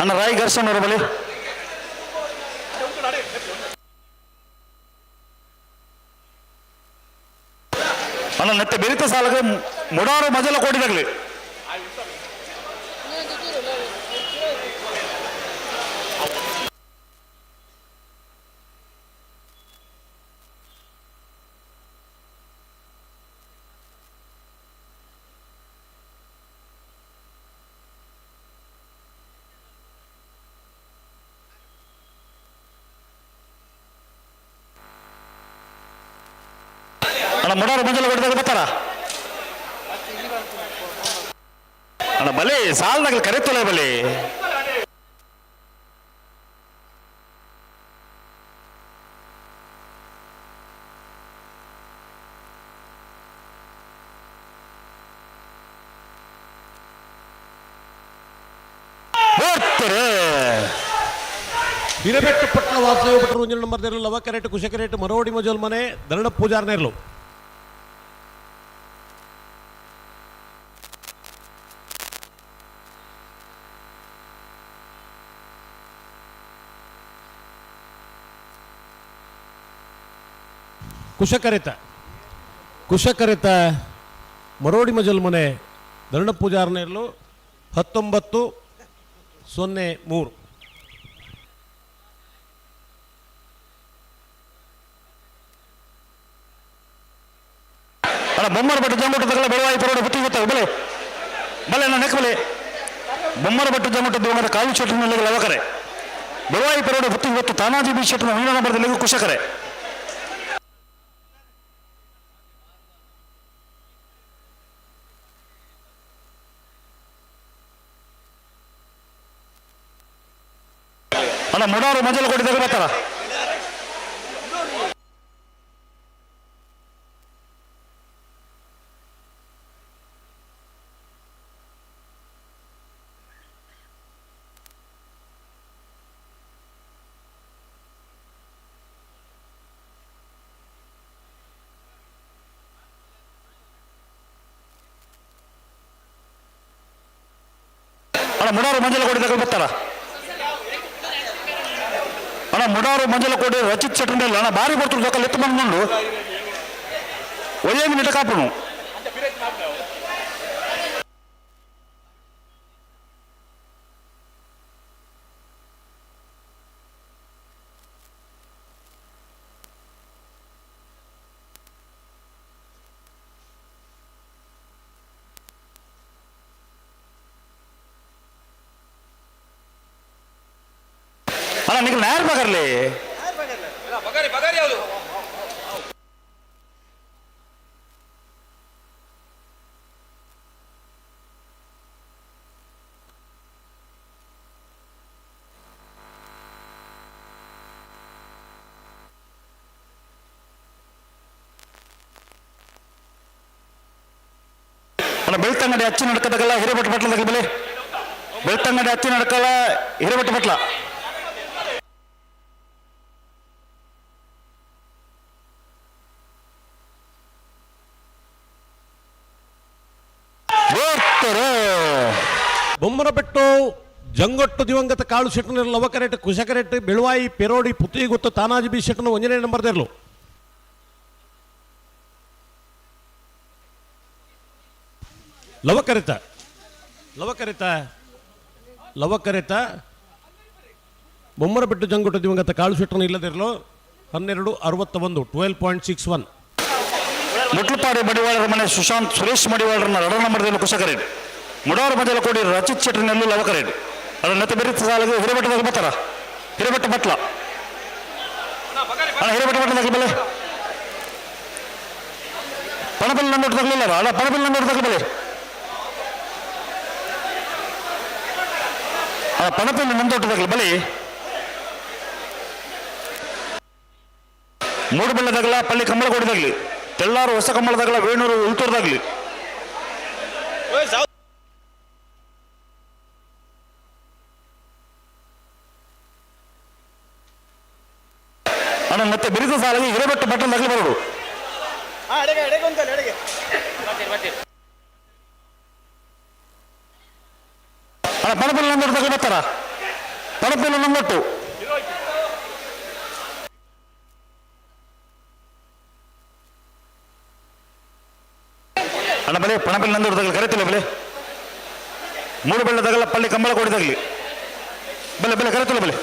ಅಣ್ಣ ರಾಯ್ ಘರ್ಷನ್ ಅವರ ಬಳಿ ಅಣ್ಣ ನೆತ್ತೆ ಬೆರಿತ ಸಾಲಗ ಮುಡಾರು ಮಜಲ ಕೊಡಿದಾಗಲಿ. ಅಣ್ಣ ಮುಡಾರು ಮಂಜಲ ಹೊಡೆದಾಗ ಬರ್ತಾರ ಅಣ್ಣ ಬಲಿ ಸಾಲದಾಗ ಕರೆತೊಲೆ ಬಲಿ. ಹಿರೇಬೆಟ್ಟು ಪಟ್ಟಣ ವಾಸುದೇವ ಭಟ್ರು ಒಂಜಿ ನಂಬರ್ ದೇರ್ಲು ಲವಕರೇಟ್ ಕುಶಕರೇಟ್ ಮರೋಡಿ ಮಜೋಲ್ ಮನೆ ದರಣ ಪೂಜಾರ್ನೇರ್ಲು. ಕುಶಕರಿತ ಕುಶಕರಿತ ಮರೋಡಿ ಮಜಲ್ ಮನೆ ದರಣ ಪೂಜಾರ್ನೇರ್ಲು 19 0 3. ಅಲ್ಲ ಬೊಮ್ಮರ ಭಟ್ಟು ಜಮುಟ್ಟು ತಗಲ ಬೆಳವಾಯಿ ಪರೋಡ ಬುತ್ತಿ ಗೊತ್ತಾಗ ಬಲೆ ಬಲೆ ನನ್ನ ನೆಕ್ ಬಲೆ ಬೊಮ್ಮರ ಭಟ್ಟು ಜಮುಟ್ಟು ದೇವರ ಕಾಲು ಶೆಟ್ಟಿನಲ್ಲಿ ಲವಕರೆ ಬೆಳವಾಯಿ ಪರೋಡ ಬುತ್ತಿ ಗೊತ್ತು ತಾನಾಜಿ ಬಿ ಶೆಟ್ಟಿನ ಒಂದನೇ ನಂಬರ್ದಲ್ಲಿ ಕುಶಕರೆ. ಅಲ್ಲ ಮುಡಾರು ಮಜಲು ಕೊಟ್ಟಿದಾಗ ಬರ್ತಾರ ಅಣ್ಣ ಮುಡಾರು ಮಂಜಲ ಕೊಟ್ಟಿದಾಗ ಬರ್ತಾರ ಅಣ್ಣ ಮುಡಾರು ಮಂಜಲ ಕೊಡಿ ರಚಿತ್ ಶೆಟ್ಟರ್ ಅಣ್ಣ ಭಾರಿ ಬರ್ತದೆ ದೊಕ್ಕ ಲೆತ್ತು ಬಂದ್ಕೊಂಡು ಒಳ್ಳೆ ಮಿನಿಟ್ ಕಾಪುನು. ಅಣ್ಣ ನಿಂಗೆ ನ್ಯಾರ್ ಬಗರ್ಲಿ ಅಣ್ಣ ಬೆಳ್ತಂಗಡಿ ಅಚ್ಚಿ ನಡ್ಕದಾಗಲ್ಲ ಹಿರೇಬೆಟ್ಟ ಬಟ್ಲದಾಗ ಬೆಲೆ ಬೆಳ್ತಂಗಡಿ ಅಚ್ಚಿ ನಡ್ಕಲ್ಲ ಹಿರೇಬೆಟ್ಟ ಬಟ್ಲ. ಬೊಮ್ಮನಬೆಟ್ಟು ಜಂಗೊಟ್ಟು ದಿವಂಗತ ಕಾಳು ಶೆಟ್ಟನ ಲವಕರೆಟ್ ಕುಶಕರೆಟ್ ಬೆಳುವಾಯಿ ಪೆರೋಡಿ ಪುತ್ತಿಗುತ್ತು ತಾನಾಜಿ ಬಿ ಶೆಟ್ಟನ ಒಂಜನೇ ನಂಬರ್ ದೇರ್ಲು. ಲವಕರಿತ ಲವಕರಿತ ಲವಕರಿತ ಬೊಮ್ಮನಬೆಟ್ಟು ಜಂಗೊಟ್ಟು ದಿವಂಗತ ಕಾಳು ಶೆಟ್ಟನ ಇಲ್ಲದಿರಲು 12.61 12.61. ಮುಟ್ಲುಪಾಡಿ ಮಡಿವಾಳರ ಮನೆ ಸುಶಾಂತ್ ಸುರೇಶ್ ಮಡಿವಾಳರನ್ನ ಎರಡನೇ ನಂಬರ್ದಲ್ಲಿ ಕುಶಕರೇಡ್ ಮುಡಾರ ಮಜಲ ಕೋಡಿ ರಚಿತ್ ಶೆಟ್ಟರ್ನಲ್ಲೂ ಲವಕರೇಡ್ ಅದರ ನತೆ ಬೆರಿತ ಸಾಲಿಗೆ ಹಿರೇಮಠದಾಗ ಬರ್ತಾರ ಹಿರೇಮಠ ಬಟ್ಲ ಅಣ್ಣ ಹಿರೇಮಠ ಬಟ್ಲ ಬಲೆ ಪಣಬಲ್ ನಂದೊಟ್ಟು ತಗಲಿಲ್ಲ ಅಣ್ಣ ಪಣಬಲ್ ನಂದೊಟ್ಟು ತಗಲಿ ಬಲೆ ಅಣ್ಣ ಪಣಪಲ್ಲಿ ನಂದೊಟ್ಟು ತಗಲಿ ಬಲಿ ಮೂಡುಬೆಳ್ಳದಾಗಲ ಪಳ್ಳಿ ಕಂಬಳಗೋಡಿದಾಗಲಿ ತೆಳ್ಳಾರು ಹೊಸ ಕಂಬಳದಾಗಲ ವೇಣೂರು ಉಳ್ತೂರ್ದಾಗ್ಲಿ ಅಣ್ಣ ಮತ್ತೆ ಬಿರಿದ ಸಾಲಾಗಿ ಹಿರೇಬೆಟ್ಟು ಬಟ್ಟಲ್ದಾಗಲಿ ಬರೋದು. ಅಣ್ಣ ಪಣಪಲ್ಲಿ ನಂದೊಟ್ಟು ತಗಲಿ ಬರ್ತಾರ ಪಣಪಲ್ಲಿ ನಂದೊಟ್ಟು ಅಣ್ಣ ಬಲೆ ಪಣಪಲ್ಲಿ ನಂದೊಟ್ಟು ತಗಲಿ ಕರೆತಿಲ್ಲ ಬಲೆ ಮೂರು ಬೆಳ್ಳದಾಗಲ್ಲ ಪಳ್ಳಿ ಕಂಬಳ ಕೊಡಿದಾಗಲಿ ಬಲೆ ಬಲೆ ಕರೆತಿಲ್ಲ ಬಲೆ.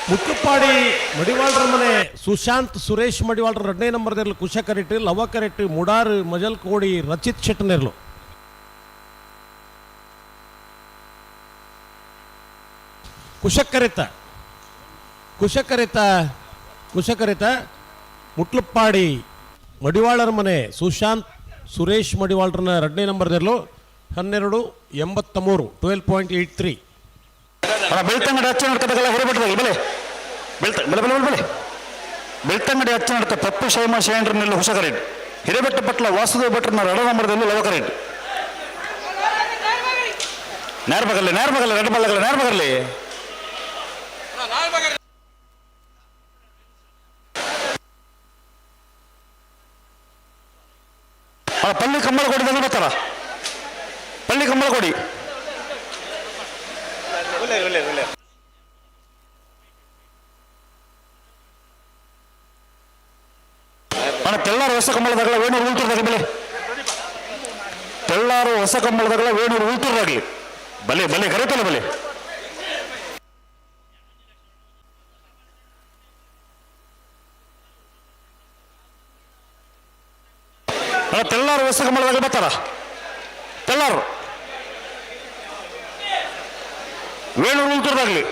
ಮುಟ್ಟುಪಾಡಿ ಮಡಿವಾಳರ ಮನೆ ಸುಶಾಂತ್ ಸುರೇಶ್ ಮಡಿವಾಳರ ಎರಡನೇ ನಂಬರ್ದಿರಲು ಕುಶಕರೆಟ್ ಲವಕರೆಟ್ ಮುಡಾರ್ ಮಜಲ್ಕೋಡಿ ರಚಿತ್ ಶೆಟ್ಟನಿರ್ಲು. ಕುಶಕರಿತ ಕುಶಕರಿತ ಕುಶಕರಿತ ಮುಟ್ಲುಪ್ಪಾಡಿ ಮಡಿವಾಳರ ಮನೆ ಸುಶಾಂತ್ ಸುರೇಶ್ ಮಡಿವಾಳರನ್ನ ಎರಡನೇ ನಂಬರ್ದಿರಲು 12.83 12.83. ಅಣ್ಣ ಬೆಳ್ತಂಗಡಿ ಅಚ್ಚ ನಡ್ಕದಲ್ಲ ಹಿರೇಬೆಟ್ಟದಾಗ ಬಲೆ ಬೆಳ್ತ ಬಲೆ ಬಲೆ ಬಲೆ ಬಲೆ ಬೆಳ್ತಂಗಡಿ ಅಚ್ಚ ನಡ್ಕ ಪಪ್ಪು ಶೈಮ ಶೇಂಡ್ರನ್ನೆಲ್ಲ ಹುಷಕರೇಟ್ ಹಿರೇಬೆಟ್ಟ ಪಟ್ಲ ವಾಸುದೇವ ಭಟ್ರನ್ನ ಎರಡ ನಂಬರ್ದಲ್ಲಿ ಲವಕರೇಟ್ ನೇರ್ಬಗಲ್ಲಿ ನೇರ್ಬಗಲ್ಲಿ ಎರಡು ಬಲ್ಲಗಲ್ಲ ನೇರ್ಬಗಲ್ಲಿ ಪಳ್ಳಿ ಕಂಬಳ ಕೊಡಿ ಬರ್ತಾರ ಪಳ್ಳಿ ಕಂಬಳ ಕೊಡಿ. ಅಣ್ಣ ತೆಳ್ಳಾರು ಹೊಸ ಕಂಬಳದಾಗಲ ವೇಣೂರು ಉಳ್ತೂರ್ದಾಗ ಬಲೆ ತೆಳ್ಳಾರು ಹೊಸ ಕಂಬಳದಾಗಲ ವೇಣೂರು ಉಳ್ತೂರ್ದಾಗ್ಲಿ ಬಲೆ ಬಲೆ ಕರೆತಲ್ಲ ಬಲೆ. ಅಣ್ಣ ತೆಳ್ಳಾರು ಹೊಸ ಕಂಬಳದಾಗ ಬರ್ತಾರ ತೆಳ್ಳಾರು ವೇಣೂರು ಉಳ್ತೂರ್ದಾಗ್ಲಿ.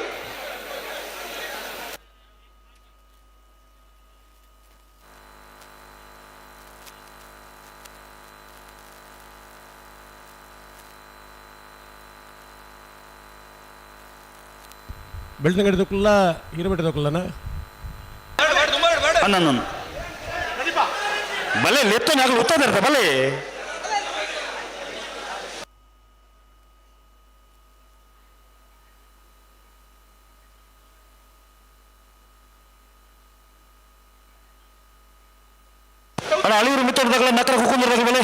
ಬೆಳ್ತಂಗಡಿ ದೊಕ್ಕಲ್ಲ ಹಿರೇಬೆಟ್ಟ ದೊಕ್ಕಲ್ಲನ ಅಣ್ಣ ಬಲೆ ಲೆತ್ತನಾಗಲು ಉತ್ತದ ಬಲೆ ಅಣ್ಣ ಅಳಿಯೂರು ಮಿತ್ತೋಡ್ದಾಗಲ ನಕರ ಕುಕ್ಕುಂದ್ರದಾಗ ಬಲೆ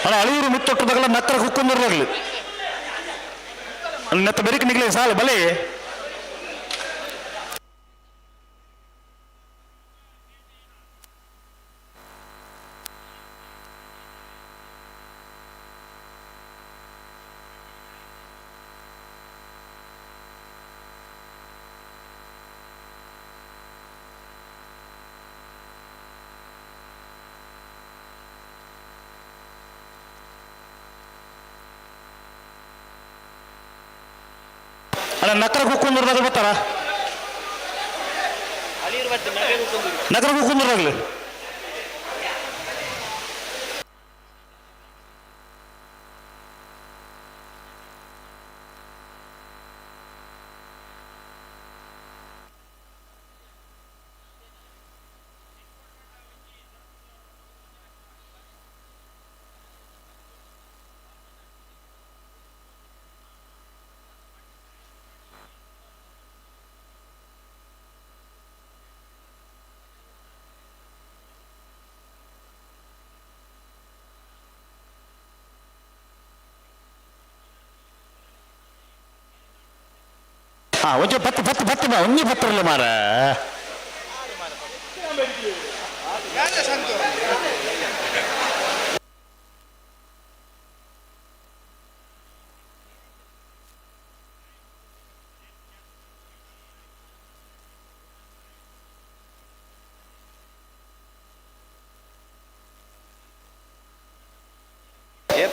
ಅಣ್ಣ ಅಳಿಯೂರು ಮಿತ್ತೊಟ್ಟದಾಗಲ ನಕ್ಕರ ಕುಕ್ಕುಂದ್ರದಾಗಲಿ ನೆತ್ತ ಬೆರಿಕ್ ನಿಗ್ಲಿ ಸಾಲ ಬಲೆ. ಅಲ್ಲ ನಕರ ಕುಕ್ಕುಂದ್ರದಾಗ ಬರ್ತಾರ ನಕರ ಕುಕ್ಕುಂದ್ರದಾಗಲಿ. ಹಾ ಒಂಚೂರು ಪತ್ತು ಪತ್ತು ಪತ್ತು ಬಾ, ಒಂಜಿ ಪತ್ತಿರಲ್ಲ ಮಾರ.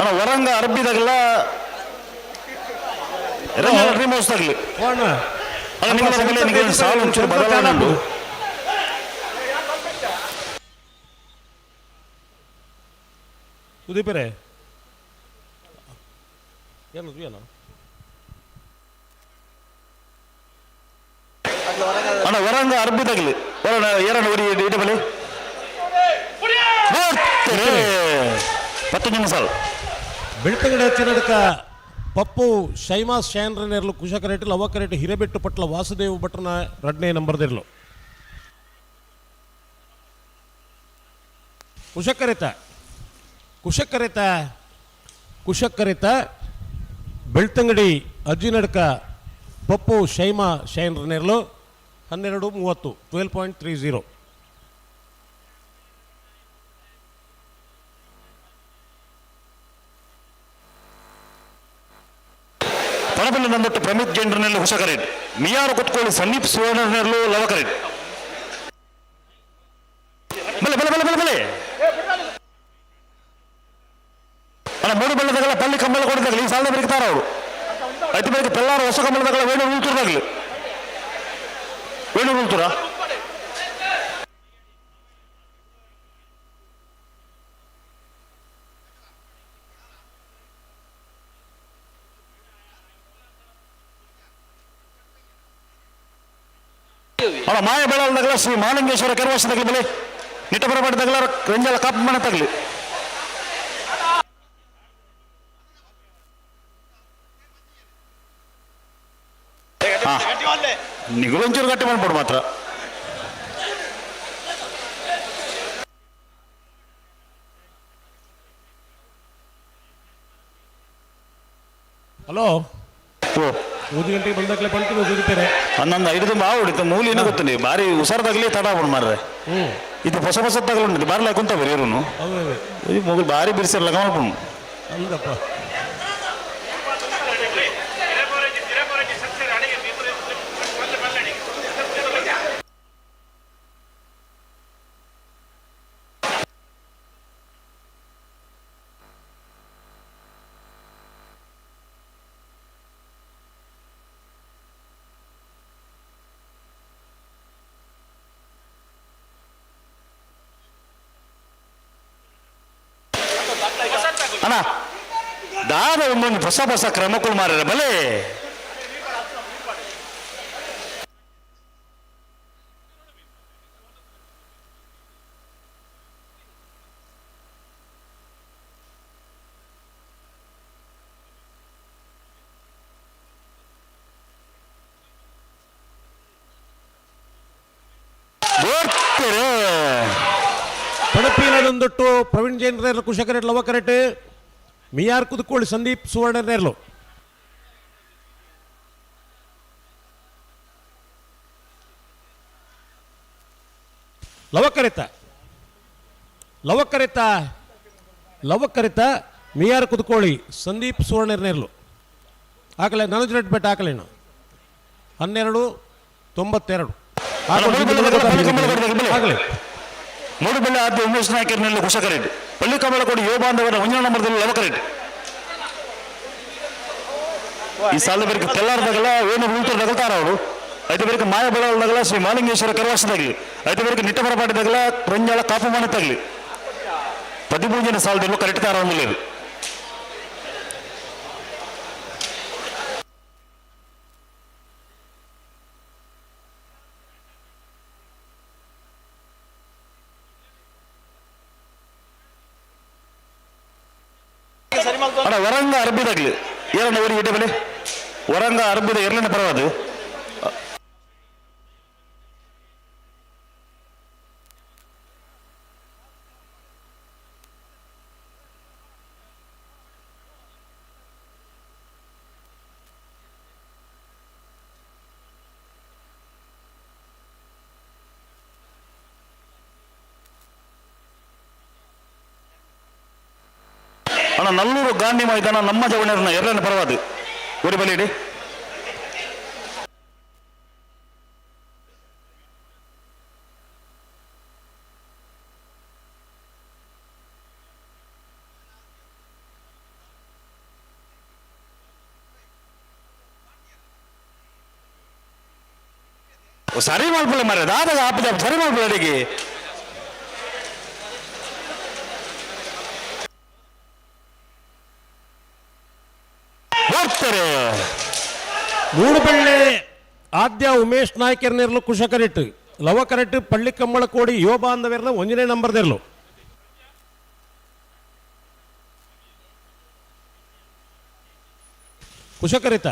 ಅಣ್ಣ ವರಂಗ ಅರಬ್ಬಿದಾಗಲ್ಲ ರಿಮೋಸ್ ತಗಲಿ. ಅಲ್ಲ ನಿಮ್ಮ ಮೇಲೆ ನಿಮಗೆ ಸಾಲು ಒಂಚೂರು ಬದಲಾವಣೆ ಉಂಟು. ಸುದೀಪರೇ ಏನು ಏನು ಅಣ್ಣ ವರಂಗ ಅರಬ್ಬಿ ತಗಲಿ ವರಣ ಏರಣ ಒರಿ ಇಡಬಲಿ 10 ನಿಮಿಷ. ಬೆಳ್ತಂಗಡಿ ಹಚ್ಚಿನದಕ್ಕ ಪಪ್ಪು ಶೈಮಾ ಶೈನ್ರನೇರ್ಲು ಕುಶಕರೇಟ್ ಲವಕರೇಟ್ ಹಿರೇಬೆಟ್ಟು ಪಟ್ಲ ವಾಸುದೇವ ಭಟ್ರನ ರಡ್ನೇ ನಂಬರ್ದಿರ್ಲು. ಕುಶಕರಿತ ಕುಶಕರಿತ ಕುಶಕರಿತ ಬೆಳ್ತಂಗಡಿ ಅಜ್ಜಿನಡ್ಕ ಪಪ್ಪು ಶೈಮಾ ಶೈನ್ರನೇರ್ಲು 12:30 12.30. ಪಣಬಲ್ಲಿ ನಂದಟ್ಟು ಪ್ರಮಿತ್ ಜೈನ್ರನೆಲ್ಲ ಹುಷಕರೇಟ್ ಮಿಯಾರು ಕುತ್ಕೊಳ್ಳಿ ಸಮೀಪ್ ಸುವರ್ಣನೆಲ್ಲೂ ಲವಕರೇಟ್ ಬಲೆ ಬಲೆ ಬಲೆ ಬಲೆ ಬಲೆ. ಅಲ್ಲ ಮೂರು ಬೆಳ್ಳದಾಗಲ್ಲ ಪಳ್ಳಿ ಕಂಬಳ ಕೊಡಿದಾಗಲಿ ಈ ಸಾಲದ ಬೆಳಗ್ತಾರ ಅವರು ಐದು ಬೆಳಗ್ಗೆ ಪೆಲ್ಲಾರು ಹೊಸ ಕಂಬಳದಾಗಲ್ಲ ವೇಣು ಉಳ್ತುರ್ದಾಗ್ಲಿ ವೇಣು ಉಳ್ತುರ. ಅಲ್ಲ ಮಾಯ ಬೆಳಲ್ದಾಗಲ ಶ್ರೀ ಮಾಲಿಂಗೇಶ್ವರ ಕೆರವಾಸದಾಗಲಿ ಬಲೆ ನಿಟ್ಟಬರ ಮಾಡಿದಾಗಲ ರಂಜಲ ಕಾಪು ಮನೆ ತಗಲಿ. ಹಾ ನಿಗುಲೊಂಚೂರು ಗಟ್ಟಿ ಮಾಡ್ಬಿಡು ಮಾತ್ರ. ಹಲೋ 5 ಗಂಟೆಗೆ ಬಂದಾಗಲೇ ಬಂತು ಸುದೀಪರೇ. ಹನ್ನೊಂದು ಐದು ಬಾ ಹೊಡಿತ ಮೂಲಿನ ಗೊತ್ತು ಬಾರಿ ಹುಷಾರದಾಗ್ಲಿ ತಡ ಬಿಡು ಮಾರ್ರೆ. ಇದು ಹೊಸ ಹೊಸ ತಗಲುಂಟು ಬಾರ್ಲ ಕುಂತ ಬೇರೆ ಇರುನು ಈ ಮಗು ಬಾರಿ ಬಿರ್ಸಿರಲ್ಲ ಕಮಲ್ಪುನು. ಹೌದಪ್ಪ. ಅಣ್ಣ ದಾದ ಒಂದೊಂದು ಹೊಸ ಹೊಸ ಕ್ರಮಗಳು ಮಾರ್ರೆ ಬಲೆ. ಪಣಪಿನದೊಂದೊಟ್ಟು ಪ್ರವೀಣ್ ಜೈನ್ ರೇರ್ಲು ಕುಶಕರೇಟ್ ಲವಕರೇಟ್ ಮಿಯಾರ್ ಕುದುಕೋಳಿ ಸಂದೀಪ್ ಸುವರ್ಣ ನೇರ್ಲು. ಲವಕರಿತ ಲವಕರಿತ ಲವಕರಿತ ಮಿಯಾರ್ ಕುದುಕೋಳಿ ಸಂದೀಪ್ ಸುವರ್ಣ ನೇರ್ಲು. ಆಗಲೇ ನನುಜ್ ರೆಡ್ ಬೆಟ್ಟ ಹಾಕಲೇನು 12:92. ಆಗಲಿ ಮೂಡುಬೆಳ್ಳೆ ಆದ್ಯ ಉಮೇಶ್ ನಾಯಕರಿನಲ್ಲಿ ಕುಶಕರೇಟ್ ಪಳ್ಳಿ ಕಮಲ ಕೊಡಿ ಯುವ ಬಾಂಧವರ ಒಂದನೇ ನಂಬರ್ದಲ್ಲಿ ಲವಕರೇಟ್. ಈ ಸಾಲ ಬೇರೆ ತೆಲ್ಲಾರ್ದಾಗಲ ಏನು ಉಳ್ತರ್ದಾಗಲ ತಾರ ಅವರು. ಐದು ಬೇರೆ ಮಾಯ ಬಳದಾಗಲ ಶ್ರೀ ಮಾಲಿಂಗೇಶ್ವರ ಕರವಾಸದಾಗಲಿ, ಐದು ಬೇರೆ ನಿಟ್ಟಬರ ಪಾಟಿದಾಗಲ ರಂಜಾಳ ಕಾಪು ಮನೆ ತಗಲಿ. 13ನೇ ಸಾಲದಲ್ಲೂ ಕರೆಕ್ಟ್ ತಾರ ಒಂದಿಲ್ಲ. ಅಣ್ಣ ವರಂಗ ಅರಬಿದಾಗ್ಲಿ ಏನಣ್ಣ ಊರಿಗೆ ಇಡ್ಡೆ ಬಲೆ ವರಂಗ ಅರಬಿದ ಎರಡನೇ ಪರವಾದು. ಅಣ್ಣ ನಲ್ಲೂರು ಗಾಂಧಿ ಮೈದಾನ ನಮ್ಮ ಜವಣರನ್ನ ಎರಡನೇ ಪರವಾದು ಊರಿ ಬಲಿ ಇಡಿ. ಸರಿ ಮಾಡ್ಬಿಲ್ಲ ಮಾರ್ರೆ, ದಾದಾಗ ಆಪದ ಸರಿ ಮಾಡ್ಬಿಲ್ಲ ಅಡಿಗೆ. ಹೋಗ್ತಾರೆ. ಮೂಡುಬೆಳ್ಳೆ ಆದ್ಯ ಉಮೇಶ್ ನಾಯ್ಕರ್ನಿರ್ಲು ಕುಶಕರೆಟ್ ಲವಕರೆಟ್ ಪಳ್ಳಿ ಕಂಬಳ ಕೋಡಿ ಯುವ ಬಾಂಧವ್ಯರ್ನ ಒಂದನೇ ನಂಬರ್ದಿರ್ಲು. ಕುಶಕರಿತ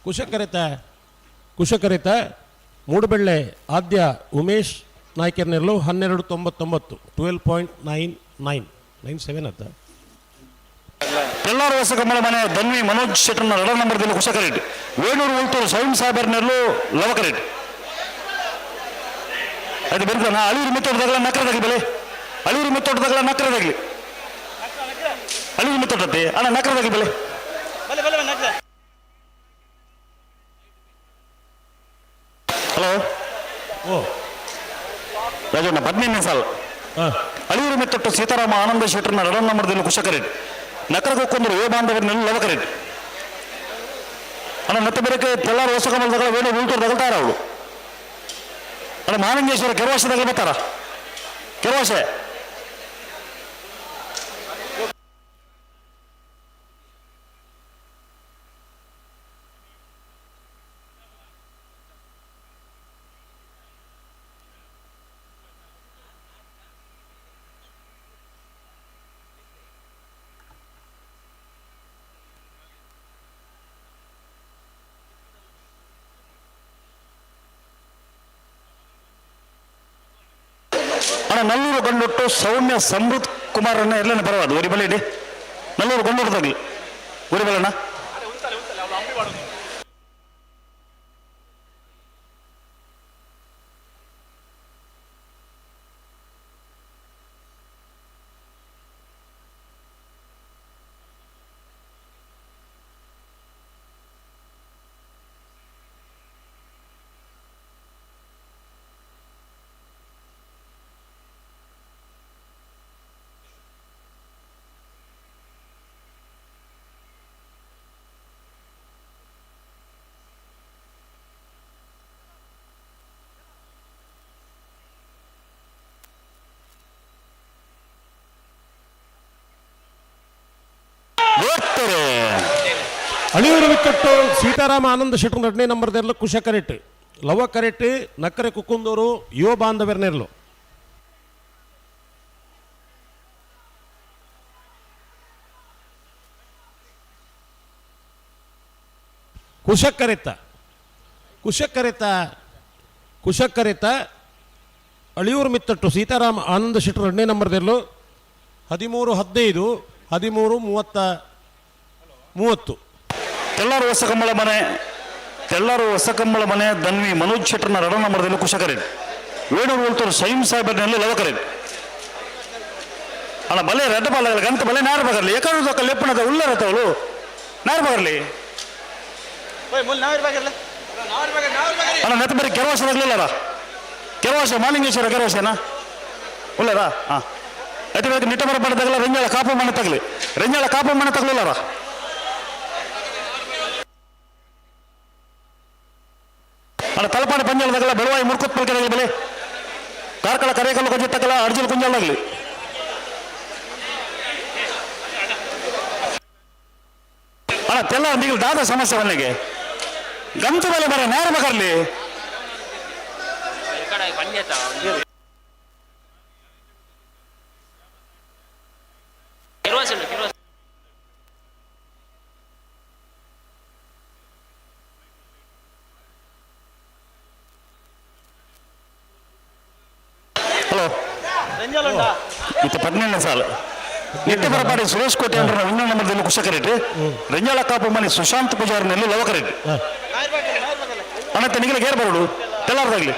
ಕುಶಕರಿತ ಕುಶಕರಿತ ಮೂಡುಬೆಳ್ಳೆ ಆದ್ಯ ಉಮೇಶ್ ನಾಯ್ಕರ್ನಿರ್ಲು 12.99, 12.99 97 ಅಂತ. ಎಲ್ಲರೂ ಹೊಸ ಕಮ್ಮಳ ಮನೆ ಧನ್ವಿ ಮನೋಜ್ ಶೆಟ್ಟರ್ನ ಎರಡನೇ ನಂಬರ್ದಲ್ಲಿ ಕುಶಕರೆಡ್ಡಿ, ವೇಣೂರು ಉಳ್ತೂರು ಸ್ವಯಂ ಸಾಹೇಬರ್ನೆಲ್ಲೂ ಲವಕರೆಡ್ಡಿ. ಅದು ಬರ್ತಾನ ಅಳಿಯೂರು ಮಿತ್ತೋಟದಾಗಲ ನಕರದಾಗಲಿ ಬೆಲೆ, ಅಳಿಯೂರು ಮಿತ್ತೋಟದಾಗಲ ನಕರದಾಗಲಿ, ಅಳಿಯೂರು ಮಿತ್ತೋಟತ್ತೆ ಅಣ್ಣ ನಕರದಾಗಲಿ ಬೆಲೆ. ಹಲೋ ಓ ರಾಜಣ್ಣ 15 ಸಾಲ. ಅಳಿಯೂರು ಮಿತ್ತೊಟ್ಟು ಸೀತಾರಾಮ ಆನಂದ ಶೆಟ್ಟರ್ನ ಎರಡನೇ ನಂಬರ್ದಲ್ಲಿ ಕುಶಕರೆಡ್ಡಿ, ನಕರಗೊಕ್ಕೊಂದರು ಯುವ ಬಾಂಧವರನ್ನೆಲ್ಲ ಲವಕರೆಡ್ಡಿ. ಅಣ್ಣ ಮತ್ತೆ ಬೇರೆ ತೆಲ್ಲಾರು ಹೊಸ ಕಮಲದಾಗ ವೇಣು ಉಳ್ತೂರು ತಗಲ್ತಾರ ಅವಳು. ಅಣ್ಣ ಮಾನಂಗೇಶ್ವರ ಕೆರವಾಸದಾಗ ಬರ್ತಾರ ಕೆರವಾಸೆ. ಅಣ್ಣ ನಲ್ಲೂರು ಗಂಡೊಟ್ಟು ಸೌಮ್ಯ ಸಮೃದ್ಧ ಕುಮಾರನ್ನ ಎಲ್ಲನೇ ಬರವಾದು ಒರಿ ಬಲೆ ಇಡಿ. ನಲ್ಲೂರು ಗಂಡೊಟ್ಟು ತಗಲಿ ಒರಿ ಬಲಣ್ಣ. ಅಳಿಯೂರು ವಿಕೆಟ್ಟು ಸೀತಾರಾಮ ಆನಂದ ಶೆಟ್ಟರ್ ಎರಡನೇ ನಂಬರ್ದೆಲ್ಲ ಕುಶ ಕರೆಟ್ ಲವ ಕರೆಟ್ ನಕ್ಕರೆ ಕುಕ್ಕುಂದೂರು ಯುವ ಬಾಂಧವ್ಯರ್ನೆರ್ಲು. ಕುಶಕರಿತ ಕುಶಕರಿತ ಕುಶಕರಿತ ಅಳಿಯೂರು ಮಿತ್ತಟ್ಟು ಸೀತಾರಾಮ ಆನಂದ ಶೆಟ್ಟರ್ ಎರಡನೇ ನಂಬರ್ದೆಲ್ಲೂ 13 15 13 30. ತೆಲ್ಲಾರು ಹೊಸ ಕಂಬಳ ಮನೆ, ತೆಲ್ಲಾರು ಹೊಸ ಕಂಬಳ ಮನೆ ಧನ್ವಿ ಮನೋಜ್ ಶೆಟ್ಟರ್ನ ಎರಡನೇ ನಂಬರ್ದಲ್ಲಿ ಕುಶಕರೆಡ್ಡಿ, ವೇಣೂರು ಉಳ್ತೂರು ಸೈಮ್ ಸಾಹೇಬರ್ನಲ್ಲಿ ಲವಕರೆಡ್ಡಿ. ಅಣ್ಣ ಬಲೆ ರೆಡ್ಡ ಬಾಲ ಗಂತ ಬಲೆ ನಾರು ಬಗರ್ಲಿ ಏಕಾದ್ರು ಲೆಪ್ಪಣದ ಉಲ್ಲರತವಳು ನಾರು ಬಗರ್ಲಿ. ಅಣ್ಣ ನೆತ್ತ ಬರೀ ಕೆರವಾಸದಾಗ್ಲಿಲ್ಲರ ಕೆರವಾಸ ಮಾಲಿಂಗೇಶ್ವರ ಕೆರವಾಸೇನಾ ಉಲ್ಲರ? ಹಾಂ ಐತೆ ಬೇಕು ನಿಟ್ಟ ಬರ ಬಡದಾಗಲ ರೆಂಜಾಳ ಕಾಪು ಮನೆ ತಗಲಿ, ರೆಂಜಾಳ ಕಾಪು ಮನೆ ತಗಲಿಲ್ಲರ. ಅಣ್ಣ ತಲಪಾಡಿ ಪಂಜಾಳದಾಗಲ ಬೆಳವಾಯಿ ಮುರ್ಕುತ್ ಪಲ್ಕೆದಾಗಲಿ ಬಲೆ ಕಾರ್ಕಳ ಕರೇಕಲ್ಲು ಕೊಜ್ಜಿತ್ತಕಲ ಅರ್ಜುನ್ ಕುಂಜಾಳದಾಗಲಿ ಅಣ್ಣ ತೆಲ್ಲ ನೀವು ದಾದ ಸಮಸ್ಯೆ ಮನೆಗೆ ಗಂತು ಬಲೆ ಬರ ನೇರ ಬಕರ್ಲಿ ಹಲೋ ಇತ್ತ 17ನೇ ಸಾಲು ನಿತ್ಯ ಬರಪಾಡಿ ಸುರೇಶ್ ಕೋಟೆ ಅಂದ್ರೆ ಒಂದನೇ ನಂಬರ್ದಲ್ಲಿ ಕುಶಕರೆಡ್ಡಿ ರಂಜಾಳ ಕಾಪು ಮನೆ ಸುಶಾಂತ್ ಪೂಜಾರ್ನಲ್ಲಿ ಲವಕರೆಡ್ಡಿ ಅಣ್ಣ ತನಿಗಿಲ ಗೇರ್ ಬರೋಡು ತೆಲ್ಲಾರ್ದಾಗ್ಲಿ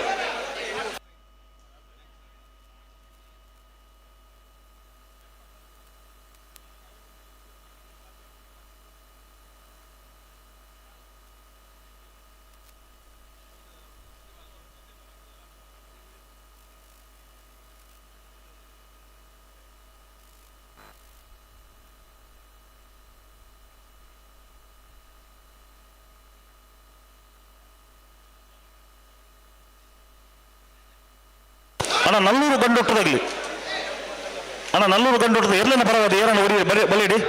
ಅಣ್ಣ ನಲ್ಲೂರು ಗಂಡೊಟ್ಟದಾಗ್ಲಿ ಅಣ್ಣ ನಲ್ಲೂರು ಗಂಡೊಟ್ಟದ ಎರ್ಲೇನ ಪರವಾದ ಏರನ್ನ ಒರಿ ಬಲಿಡಿ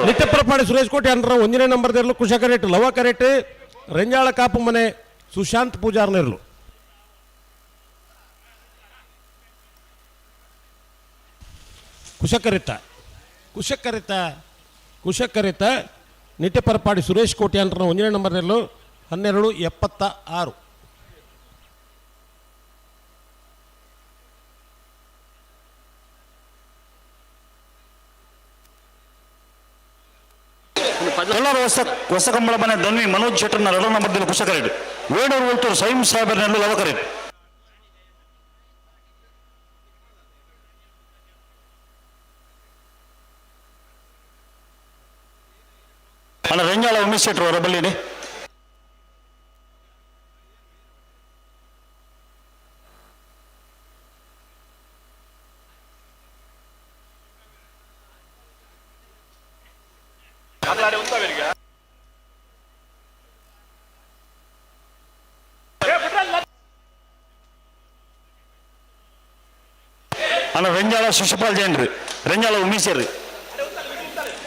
ನಿತ್ಯಪ್ರಪಾಡಿ ಸುರೇಶ್ ಕೋಟೆ ಅಂದ್ರೆ ಒಂದನೇ ನಂಬರ್ ಇರಲು ಕುಶಕರೇಟ್ ಲವ ಕರೇಟ್ ರಂಜಾಳ ಕಾಪು ಮನೆ ಸುಶಾಂತ್ ಪೂಜಾರ್ನಿರ್ಲು. ಕುಶಕರಿತ ಕುಶಕರಿತ ಕುಶಕರಿತ ನಿತ್ಯಪರಪಾಡಿ ಸುರೇಶ್ ಕೋಟೆ ಅಂದ್ರೆ ಒಂದನೇ ನಂಬರ್ ಇರಲು 12:76. ಎಲ್ಲರೂ ಹೊಸ ಕಂಬಳ ಮನೆ ಧನ್ವಿ ಮನೋಜ್ ಶೆಟ್ಟರ್ನ ಎರಡನೇ ನಂಬರ್ದಲ್ಲಿ ಕುಶಕರೆಡ್ಡಿ ವೇಣೂರು ಉಲ್ತೂರು ಸೈಮ್ ಸಾಹೇಬರ್ನಲ್ಲಿ ಲವಕರೆಡ್ಡಿ. ಅಣ್ಣ ರಂಜಾಳ ಉಮೇಶ್ ಶೆಟ್ಟರ್ ಅವರ ಬಲ್ಲಿನಿ. ಅಣ್ಣ ರಂಜಾಳ ಶಿಶುಪಾಲ್ ಜೈನ್ರಿ ರಂಜಾಳ ಉಮೇಶರ್ರಿ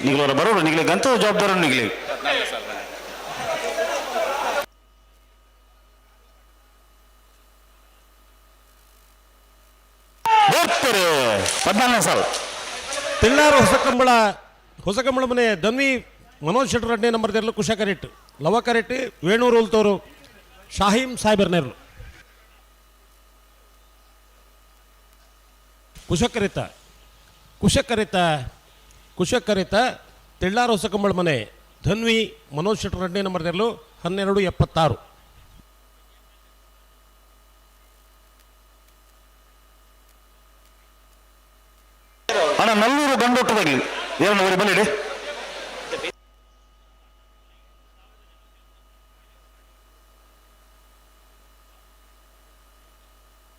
ನಿಗ್ಲವರ ಬರೋರು ನಿಗ್ಲಿ ಗಂತ ಜವಾಬ್ದಾರ ನಿಗ್ಲಿ. ಬರ್ತಾರೆ 14ನೇ ಸಾಲು. ತಿಳ್ಳಾರು ಹೊಸಕಂಬಳ ಮನೆ ಧನ್ವಿ ಮನೋಜ್ ಶೆಟ್ಟರ್ ಎರಡನೇ ನಂಬರ್ ಇರಲು ಕುಶಕರೆಟ್ ಲವಕರೆಟ್ ವೇಣೂರು ಉಲ್ತೋರು ಶಾಹೀಂ ಸಾಹೇಬರ್ನೇರ್ಲು. ಕುಶಕರಿತ ಕುಶಕರಿತ ಕುಶಕರಿತ ತಿಳ್ಳಾರು ಹೊಸಕಂಬಳ ಮನೆ ಧನ್ವಿ ಮನೋಜ್ ಶೆಟ್ಟರ್ ಎರಡನೇ ನಂಬರ್ ಇರಲು 12:76. ಅಣ್ಣ ನಲ್ಲೂರು ಗಂಡೊಟ್ಟದಾಗ್ಲಿ ಏನೋ ಊರಿ ಬಲ್ಲಿಡಿ.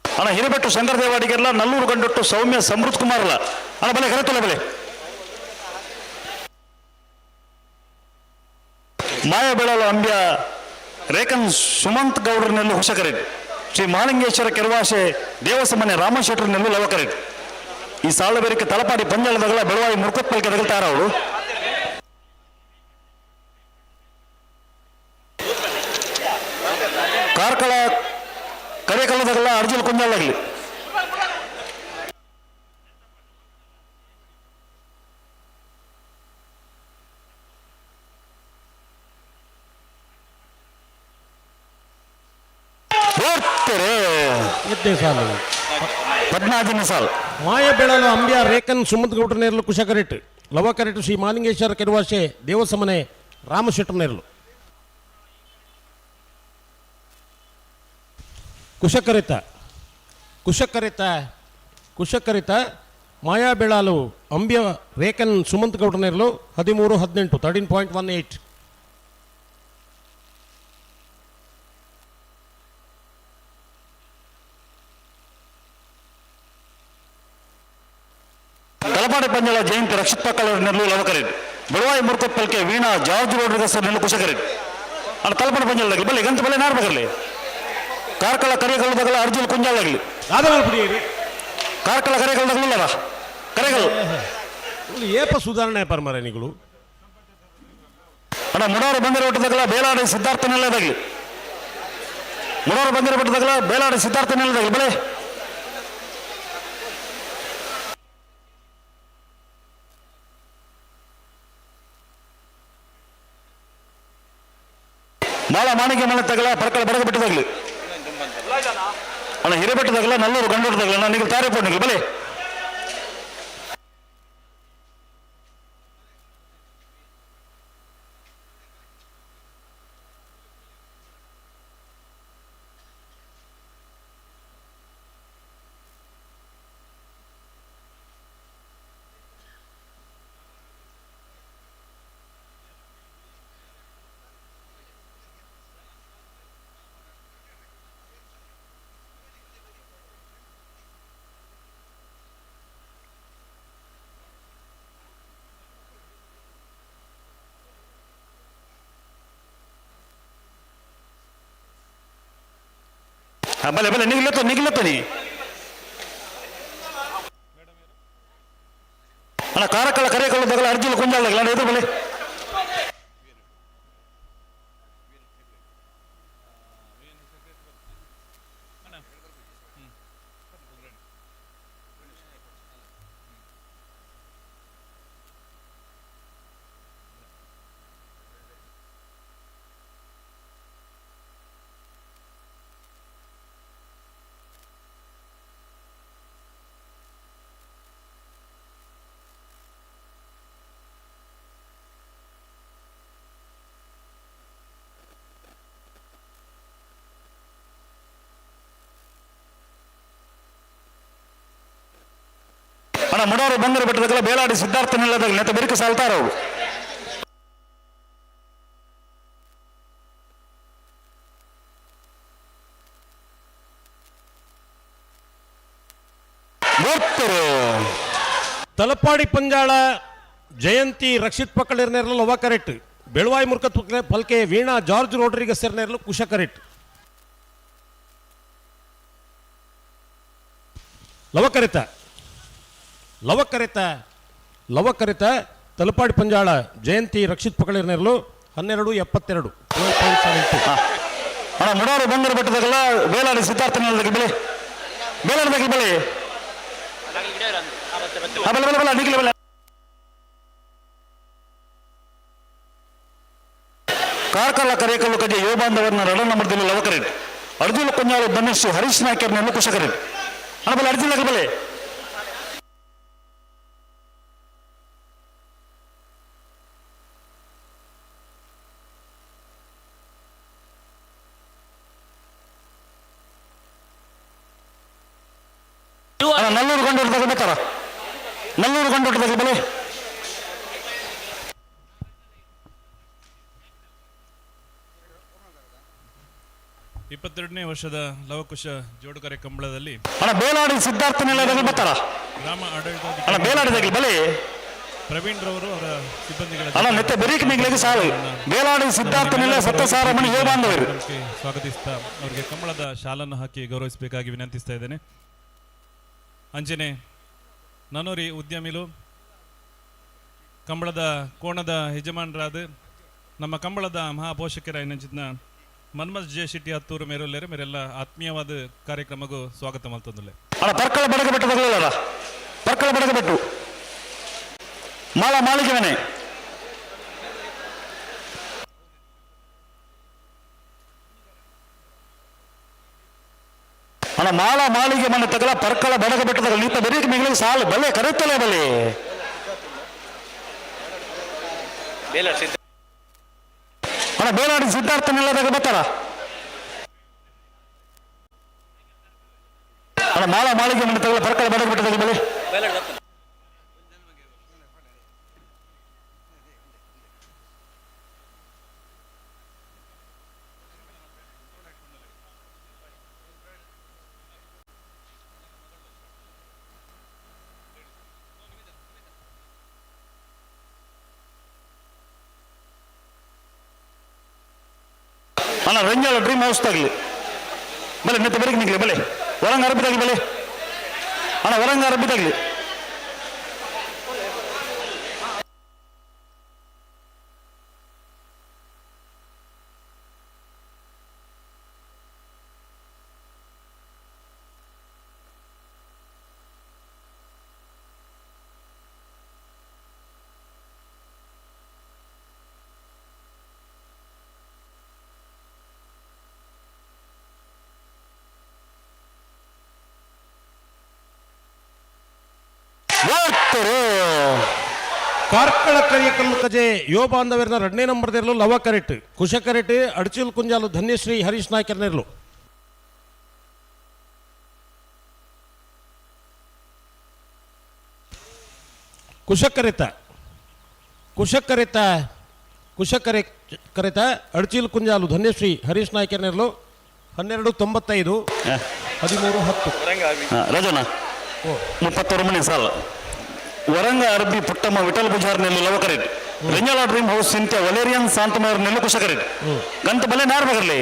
ಅಣ್ಣ ಹಿರಿಬೆಟ್ಟು ಶಂಕರ ದೇವಾಡಿಗೆಲ್ಲ ನಲ್ಲೂರು ಗಂಡೊಟ್ಟು ಸೌಮ್ಯ ಸಮೃದ್ಧ ಕುಮಾರ್ಲ ಅಣ್ಣ ಬಲೆ ಕರೆತಲ್ಲ ಬಲೆ. ಮಾಯಬೆಳಲ ಅಂಬ್ಯ ರೇಖನ್ ಸುಮಂತ್ ಗೌಡರ್ನೆಲ್ಲು ಹೊಸಕರೆಡ್ಡಿ ಶ್ರೀ ಮಹಾಲಿಂಗೇಶ್ವರ ಕೆರವಾಸೆ ದೇವಸಮನೆ ರಾಮಶೆಟ್ಟರ್ನೆಲ್ಲು ಲವಕರೆಡ್ಡಿ. ಈ ಸಾಲ ಬೇರಿಕೆ ತಲಪಾಡಿ ಪಂಜಾಳದಗಲ ಬೆಳವಾಯಿ ಮುರ್ಕೊತ್ಪಲ್ಕೆ ತಗಲ್ತಾರ ಅವರು. ಅರ್ಜುನ್ ಕುಂಜಾಳಾಗಲಿ. ಸಾಲು 14ನೇ ಸಾಲು. ಮಾಯ ಬೆಳಲು ಅಂಬ್ಯ ರೇಖನ್ ಸುಮಂತ್ ಗೌಡ್ರ ನೇರಲು ಕುಶಕರೆಟ್ ಲವಕರೆಟ್ ಶ್ರೀ ಮಾಲಿಂಗೇಶ್ವರ ಕೆರುವಾಸೆ ದೇವಸಮನೆ ರಾಮಶೆಟ್ಟರ್ ನೇರಲು. ಕುಶಕರಿತ ಕುಶಕರಿತ ಕುಶಕರಿತ ಮಾಯಾ ಬೆಳಾಲು ಅಂಬ್ಯ ರೇಖನ್ ಸುಮಂತ್ ಗೌಡ್ರ ನೇರಲು 13-18 13.18. ತಲಪಾಡಿ ಪಂಜಳ ಜಯಂತಿ ರಕ್ಷಿತ್ ಪಕ್ಕಳ ನೆರಳು ಲವಕರಿಡ್ ಬಡವಾಯಿ ಮುರ್ಕೊಪ್ಪಲ್ಕೆ ವೀಣಾ ಜಾರ್ಜ್ ರೋಡ್ರಿಗಸ್ ನೆರಳು ಕುಶಕರಿಡ್ ಅಣ್ಣ ತಲಪಾಡಿ ಪಂಜಳ ಬಲ್ಲಿ ಗಂತ ಬಲ್ಲೆ ನಾರ್ಬಗರ್ಲಿ ಕಾರ್ಕಳ ಕರಿಗಲ್ಲದಗಲ ಅರ್ಜುನ್ ಕುಂಜಾಳಗಲಿ ಕಾರ್ಕಳ ಕರಿಗಲ್ಲದಗಲಿಲ್ಲವ ಕರೆಗಲ್ ಏಪ ಸುಧಾರಣೆ ಪರಮರೆ ನಿಗಳು. ಅಣ್ಣ ಮುಡೋರು ಬಂದಿರ ಒಟ್ಟದಗಲ ಬೇಲಾಡಿ ಸಿದ್ಧಾರ್ಥ ನೆಲದಾಗಲಿ ಮುಡೋರು ಬಂದಿರ ಬಿಟ್ಟದಗಲ ಬೇಲಾಡಿ ಸಿದ್ಧಾರ್ಥ ನೆಲದಾಗಲಿ ಬಲೆ. ಮಾಳ ಮಾಣಿಗೆ ಮನೆ ತಗಲ ಪರ್ಕಳ ಬಡಗ ಬಿಟ್ಟದಾಗ್ಲಿ ಅಣ್ಣ ಹಿರೇಬೆಟ್ಟದಾಗಲ ನಲ್ಲೂರು ಗಂಡೂರು ಅಣ್ಣ ನೀವು ತಾರೆ ಪೋಣಿಗೆ ಬಲೆ. ಬಲೆ ಬಲೆ ನಿಗ್ಲತ್ತ ನಿಗ್ಲತ್ತ ನೀ ಅಣ್ಣ ಕಾರಕಳ ಕರೆಕಳ್ಳದಾಗಲ ಅರ್ಜುನ ಕುಂಜಾಳದಾಗಲ ಅಣ್ಣ ಎದುರು ಬಲೆ. ಅಣ್ಣ ಮುಡೋರು ಬಂದರು ಬೆಟ್ಟದಾಗಲ ಬೇಲಾಡಿ ಸಿದ್ಧಾರ್ಥ ನೆಲದಾಗ ನೆತ್ತ ಬೆರಕು ಸಾಲ್ತಾರ ಅವರು. ತಲಪಾಡಿ ಪಂಜಾಳ ಜಯಂತಿ ರಕ್ಷಿತ್ ಪಕ್ಕಳಿರ್ನೇರ್ಲು ಲವ ಕರೆಕ್ಟ್ ಬೆಳವಾಯಿ ಮುರ್ಕತ್ ಪಲ್ಕೆ ವೀಣಾ ಜಾರ್ಜ್ ರೋಡ್ರಿಗಸ್ ನೇರ್ಲು ಕುಶ ಕರೆಕ್ಟ್ ಲವಕರಿತ ಲವಕರಿತ ಲವಕರಿತ ತಲಪಾಡಿ ಪಂಜಾಳ ಜಯಂತಿ ರಕ್ಷಿತ್ ಪಕ್ಕಳಿರ್ನೇರ್ಲು 12.72 12.72. ಅಣ್ಣ ಮುಡೋರು ಬಂದರು ಬೆಟ್ಟದಾಗಲ ಬೇಲಾಡಿ ಸಿದ್ಧಾರ್ಥ ನೆಲದಾಗ ಬೆಲೆ ಬೇಲಾಡಿ ಬೆಲೆ ಬಲೆ ಬಲೆ ಬಲೆ ನಿಖಿಲ ಬಲೆ. ಕಾರ್ಕಳ ಕರೇಕಲ್ಲು ಕಜೆ ಯುವ ಬಾಂಧವರನ್ನ ರಡ ನಂಬರ್ದಲ್ಲಿ ಲವಕರೆಡ್ ಅರ್ಜುನ ಕುಂಜಾಳು ಧನುಷ್ ಹರೀಶ್ ನಾಯ್ಕರ್ನೆಲ್ಲ ಕುಶಕರೆಡ್ ಅಣ್ಣ ಬಲೆ ಅರ್ಜುನ ಬಲೆ. ನಲ್ಲೂರು ಗಂಡು ಬರ್ತಾರ ನಲ್ಲೂರು ಗಂಡು ಬಲೆ. 22ನೇ ವರ್ಷದ ಲವಕುಶ ಜೋಡುಕರೆ ಕಂಬಳದಲ್ಲಿ ಅಣ್ಣ ಬೇಲಾಡಿ ಸಿದ್ಧಾರ್ಥ ನೆಲದಾಗ ಬರ್ತಾರ ಗ್ರಾಮ ಅಣ್ಣ ಬೇಲಾಡಿದಾಗಲಿ ಬಲೆ. ಪ್ರವೀಣ್ ರವರು ಅವರ ಸಿಬ್ಬಂದಿಗಳ ಅಣ್ಣ ನೆತ್ತ ಬೆರೀಕ್ ನಿಗ್ಲಿಗೆ ಸಾಲು ಬೇಲಾಡಿ ಸಿದ್ಧಾರ್ಥ ನೆಲೆ ಸತ್ತಸಾರ ಮಣಿ ಯುವ ಬಾಂಧವರು ಸ್ವಾಗತಿಸ್ತಾ ಅವರಿಗೆ ಕಂಬಳದ ಶಾಲನ್ನು ಹಾಕಿ ಗೌರವಿಸಬೇಕಾಗಿ ವಿನಂತಿಸ್ತಾ ಇದ್ದೇನೆ. ಅಂಜನೆ ನನೋರಿ ಉದ್ಯಮಿಲು ಕಂಬಳದ ಕೋಣದ ಯಜಮಾನರಾದ ನಮ್ಮ ಕಂಬಳದ ಮಹಾಪೋಷಕರ ಏನಂಚಿದ್ನ ಮನ್ಮಥ್ ಜೆ ಶೆಟ್ಟಿ ಹತ್ತೂರು ಮೇರುಲ್ಲೇರು ಮೇರೆಲ್ಲ ಆತ್ಮೀಯವಾದ ಕಾರ್ಯಕ್ರಮಗೂ ಸ್ವಾಗತ ಮಲ್ತೊಂದುಲ್ಲೆ. ಅಣ್ಣ, ಪರ್ಕಳ ಬಡಗ ಬೆಟ್ಟು ತಗೊಳ್ಳಲ್ಲ. ಪರ್ಕಳ ಬಡಗ ಬೆಟ್ಟು, ಮಾಲ ಮಾಳಿಗೆ ಮನೆ. ಅಣ್ಣ, ಮಾಲ ಮಾಳಿಗೆ ಮನೆ ತಗಲ, ಪರ್ಕಳ ಬಡಗ ಬೆಟ್ಟು ತಗಲ. ನೀತ ಬರೀ ಮಿಗಿಲಿಗೆ ಸಾಲು ಬಲೆ ಕರೆಯುತ್ತಲೇ ಬಲೆ. ಅಣ್ಣ, ಬೇಲಾಡಿ ಸಿದ್ಧಾರ್ಥನೆಲ್ಲದಾಗ ಬರ್ತಾರ. ಅಣ್ಣ, ಮಾಲ ಮಾಳಿಗೆ ಮನೆ ತಗಲ, ಪರ್ಕಳ ಬಡಗ ಬೆಟ್ಟು ತಗಲ ಬಲೆ. ಅಣ್ಣ, ರಂಜಾಳ ಡ್ರೀಮ್ ಹೌಸ್ ತಗಲಿ ಬಲೆ. ಮತ್ತೆ ಬರೀ ನಿಗ್ಲಿ ಬಲೆ. ಹೊರಂಗ ಅರಬ್ಬಿ ತಗಲಿ ಬಲೆ. ಅಣ್ಣ, ಹೊರಂಗ ಅರಬ್ಬಿ ತಗಲಿ. ಕಾರ್ಕಳ ಕರಿಯಕಲ್ಲು ಕಜೆ ಯುವ ಬಾಂಧವ್ಯರ ಎರಡನೇ ನಂಬರ್ದಿರಲು ಲವ ಕರೆಟ್, ಕುಶ ಕರೆಟ್, ಅಡಚಿಲ್ ಕುಂಜಾಲು ಧನ್ಯಶ್ರೀ ಹರೀಶ್ ನಾಯ್ಕರ್ನಿರ್ಲು. ಕುಶಕರಿತ ಕುಶಕರಿತ ಕುಶಕರೆ ಕರೆತ ಅಡಚಿಲ್ ಕುಂಜಾಲು ಧನ್ಯಶ್ರೀ ಹರೀಶ್ ನಾಯ್ಕರ್ನಿರ್ಲು. 12.95, 13.10. ರಜನ 31 ಸಾಲ. ವರಂಗ ಅರಬ್ಬಿ ಪುಟ್ಟಮ್ಮ ವಿಠಲ್ ಪೂಜಾರ್ ನೆಲ್ಲು ಲವಕರೆಟ್. ರೆಂಜಾಲ ಡ್ರೀಮ್ ಹೌಸ್ ಸಿಂತ್ಯ ವಲೇರಿಯನ್ ಶಾಂತಮಯರ್ ನೆಲ್ಲು ಕುಶಕರೆಟ್. ಗಂತ ಬಲೆ ನಾರ್ ಬಗರ್ಲಿ.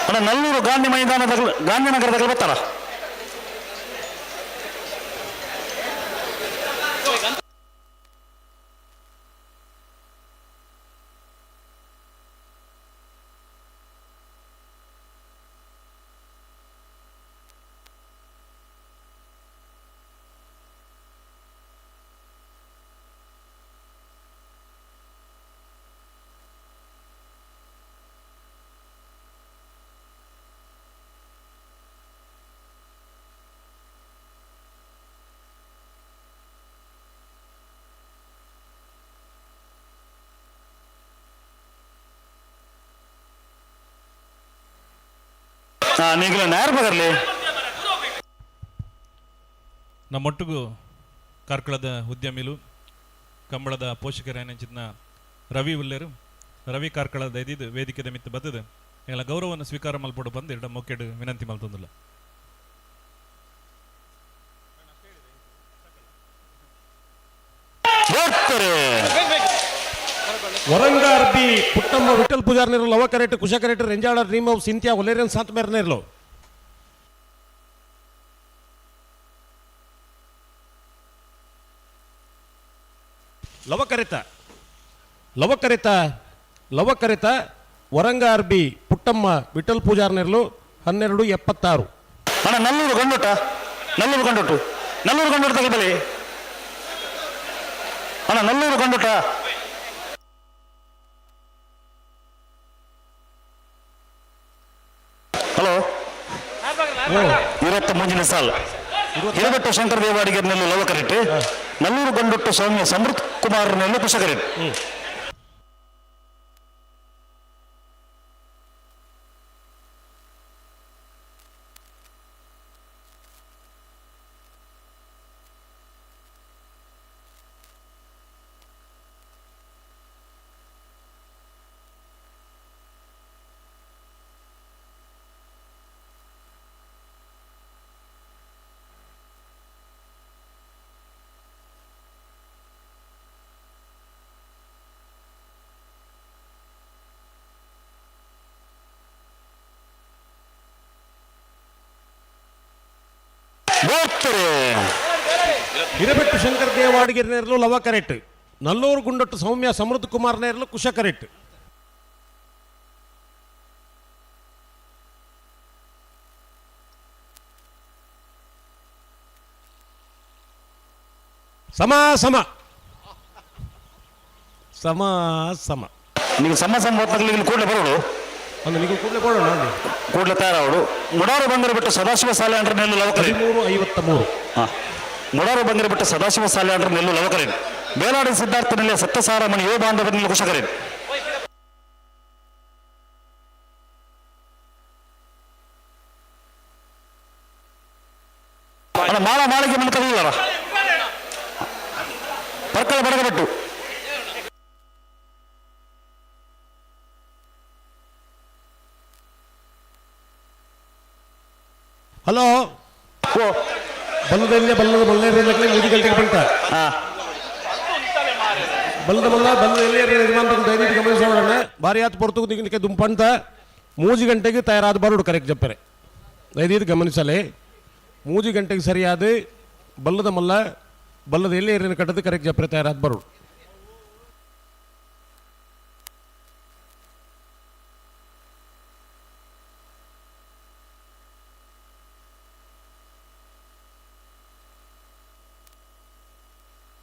ಅಣ್ಣ, ನಲ್ಲೂರು ಗಾಂಧಿ ಮೈದಾನದ ಗಾಂಧಿನಗರದಾಗ ಬರ್ತಾರ. ನೀಗಲ ನೇರ ಬಗರ್ಲಿ. ನಮ್ಮೊಟ್ಟಿಗೂ ಕಾರ್ಕಳದ ಉದ್ಯಮಿಲು ಕಂಬಳದ ಪೋಷಕರೇನಂಚಿನ ರವಿ ಉಲ್ಲೇರು ರವಿ ಕಾರ್ಕಳದ ಇದ್ದಿದ್ದು ವೇದಿಕೆದ ಮಿತ್ತು ಬತ್ತದ ಎಂಗಳ ಗೌರವವನ್ನು ಸ್ವೀಕಾರ ಮಲ್ಪಡು ಬಂದು ಎರಡ ಮೊಕ್ಕೆಡು ವಿನಂತಿ ಮಲ್ತೊಂದಿಲ್ಲ. ವರಂಗ ಅರ್ಬಿ ಪುಟ್ಟಮ್ಮ ವಿಠಲ್ ಪೂಜಾರ್ ನೇರ್ಲು, ಲವ ಕರೆಟ್, ಕುಶ ಕರೆಟ್, ರೆಂಜಾಳ ಡ್ರೀಮ್ ಹೌಸ್ ಸಿಂತ್ಯಾ ಒಲೇರಿಯನ್ ಸಾಂತ್ ಮೇರ್ ನೇರ್ಲು. ಲವ ಕರೆತ ಲವ ಕರೆತ ಲವ ಕರೆತ ವರಂಗ ಅರ್ಬಿ ಪುಟ್ಟಮ್ಮ ವಿಠಲ್ ಪೂಜಾರ್ ನೇರ್ಲು 12.76. ಅಣ್ಣ, ನಲ್ಲೂರು ಗಂಡುಟ, ನಲ್ಲೂರು ಗಂಡುಟು, ನಲ್ಲೂರು ಗಂಡುಟ ತಗಬಲಿ. ಅಣ್ಣ, ನಲ್ಲೂರು ಗಂಡುಟ. ಹಲೋ, ಇವತ್ತ ಮುಂದಿನ ಸಾಲ ಹಿರಬೆಟ್ಟು ಶಂಕರ ದೇವಾಡಿಗರ್ ನೆಲ್ಲು ಲವ ಕರೆಟ್, ನಲ್ಲೂರು ಗಂಡುಟ್ಟು ಸೌಮ್ಯ ಸಮೃತ್ ಕುಮಾರ್ ನೆಲ್ಲು ಕುಶ ಕರೆಟ್. ಬೋಡ್ತಾರೆ. ಹಿರಬೆಟ್ಟು ಶಂಕರ್ ದೇವಾಡಿಗೆ ನೇರಲು ಲವ ಕರೆಕ್ಟ್. ನಲ್ಲೂರು ಗುಂಡೊಟ್ಟು ಸೌಮ್ಯ ಸಮೃದ್ಧ ಕುಮಾರ್ ನೇರಲು ಕುಶ ಕರೆಕ್ಟ್. ಸಮ ಸಮ ಸಮ ಸಮ. ನೀವು ಸಮ ಸಮ ಹೊತ್ತಲ್ಲಿ ಕೂಡಲೇ ಬರೋಡು. ಅಂದ್ರೆ ನೀವು ಕೂಡಲೇ ಬರೋಣ. ಕೂಡಲೇ ತಯಾರಾವಡು. ಮುಡಾರು ಬಂದರೆ ಬಿಟ್ಟು ಸದಾಶಿವ ಸಾಲೆ ಅಂದ್ರೆ ನೆಲ್ಲು ಲವಕರಿ. 13:53. ಮುಡಾರು ಬಂದರೆ ಬಿಟ್ಟು ಸದಾಶಿವ ಸಾಲೆ ಅಂದ್ರೆ ನೆಲ್ಲು ಲವಕರಿ. ಬೇಲಾಡಿ ಸಿದ್ಧಾರ್ಥನಲ್ಲಿ ಸತ್ಯಸಾರ ಮಣಿ ಯುವ ಬಾಂಧವರಲ್ಲಿ ನೆಲ್ಲು ಕುಶಕರಿ. ಅಲ್ಲ ಮಾಳ ಮಾಳಿಗೆ ಮನೆ ತಗೊಳ್ಳಾರ ಪರ್ಕಳ ಬಡಗಬೆಟ್ಟು. ಹಲೋ ಓ ಬಲ್ಲದ ಬಲ್ಲದ ಬಲ್ಲೇರಿ ಮುದಿ ಗಂಟೆಗೆ ಬಂತ ಬಲ್ಲದ ಬಲ್ಲ ಬಲ್ಲದ ಯಜಮಾನ್ ದಯವಿಟ್ಟು ಗಮನಿಸೋಣ. ಭಾರಿ ಆತು ಪೊರ್ತುಗೆ ದುಂಪಂತ 3 ಗಂಟೆಗೆ ತಯಾರಾದ ಬರೋಡು ಕರೆಕ್ಟ್ ಜಪ್ಪರೆ. ದಯವಿಟ್ಟು ಗಮನಿಸಲೆ 3 ಗಂಟೆಗೆ ಸರಿಯಾದ ಬಲ್ಲದ ಮಲ್ಲ ಬಲ್ಲದ ಎಲ್ಲಿ ಏರಿನ ಕಟ್ಟದು ಕರೆಕ್ಟ್ ಜಪ್ಪರೆ ತಯಾರಾದ ಬರೋಡು.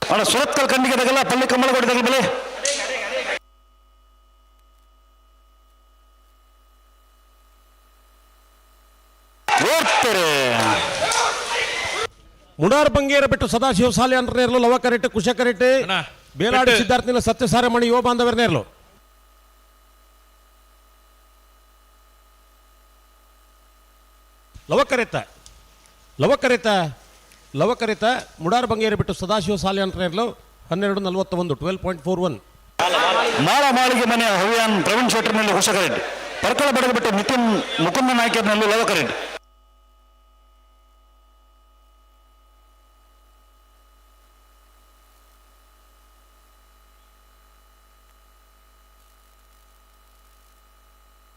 ಅಣ್ಣ ಸುರತ್ಕಲ್ ಖಂಡಿಗೆ ತಗಲ್ಲ ಪಲ್ಲಿ ಕಮ್ಮಲಗೋಡಿ ತಗಲ್ ಬೆಲೆ. ಮುಡಾರ್ ಬಂಗೇರ ಬಿಟ್ಟು ಸದಾಶಿವ ಸಾಲೆ ಅಂದ್ರೆ ನೇರಲು ಲವ ಕರೆಕ್ಟ್ ಕುಶ ಕರೆಕ್ಟ್. ಬೇಲಾಡಿ ಸಿದ್ಧಾರ್ಥಿನ ಸತ್ಯಸಾರ ಮಣಿ ಯುವ ಬಾಂಧವರ ನೇರಲು. ಲವ ಕರೆತ ಲವ ಕರೆತ ಲವ ಕರೆತ ಮುಡಾರ್ ಬಂಗೇರ ಬಿಟ್ಟು ಸದಾಶಿವ ಸಾಲೆ ಅಂತ ನೇರಲು 12:41 12.41. ಮಾಳ ಮಾಳಿಗೆ ಮನೆಯ ಹವಿಯಾನ್ ಪ್ರವೀಣ್ ಶೆಟ್ಟರ್ನಲ್ಲಿ ಕುಶ ಕರೆಕ್ಟ್. ಪರ್ಕಳ ಬಡಗ ಬಿಟ್ಟು ನಿತಿನ್ ಮುಕುಂದ ನಾಯ್ಕರ್ನಲ್ಲಿ ಲವ ಕರೆಕ್ಟ್.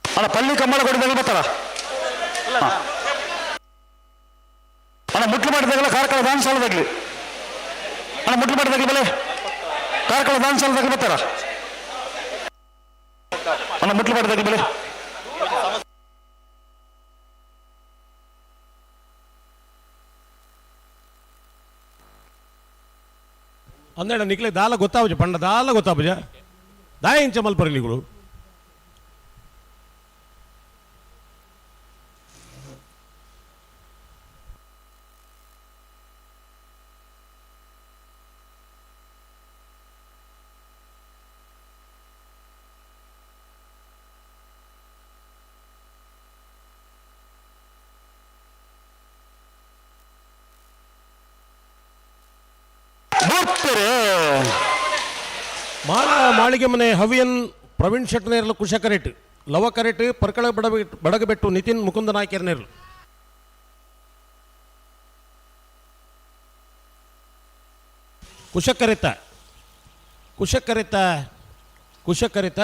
ಅಣ್ಣ ಪಲ್ಲಿ ಕಮ್ಮಳ ಕೊಡಿದಾಗ ಬರ್ತಾರ. ಅಣ್ಣ ಮುಟ್ಲು ಮಾಡಿದಾಗಲ್ಲ ಕಾರ್ಕಳ ದಾನಸಾಲದಾಗ್ಲಿ. ಅಣ್ಣ ಮುಟ್ಲು ಮಾಡಿದಾಗಲಿ ಬೆಲೆ ಕಾರ್ಕಳ ದಾನಸಾಲದಾಗ್ಲಿ ಬರ್ತಾರ. ಅಣ್ಣ ಮುಟ್ಲು ಮಾಡಿದಾಗಲಿ ಬೆಲೆ. ಅಂದೇಡ ನಿಕ್ಲೆ ದಾಲ ಗೊತ್ತಾವಜ ಪಂಡ ದಾಲ ಗೊತ್ತಾಪಜ ದಾಯ ಇಂಚ ಮಲ್ಪರಿಲಿಗಳು. ಮಾಳ ಮಾಳಿಗೆ ಮನೆ ಹವಿಯನ್ ಪ್ರವೀಣ್ ಶೆಟ್ಟನೇರ್ಲು ಕುಶ ಕರೆಟ್ ಲವ ಕರೆಟ್ ಪರ್ಕಳ ಬಡಗಬೆಟ್ಟು ನಿತಿನ್ ಮುಕುಂದ ನಾಯ್ಕರ್ನೇರ್ಲು. ಕುಶಕರಿತ ಕುಶಕರಿತ ಕುಶಕರಿತ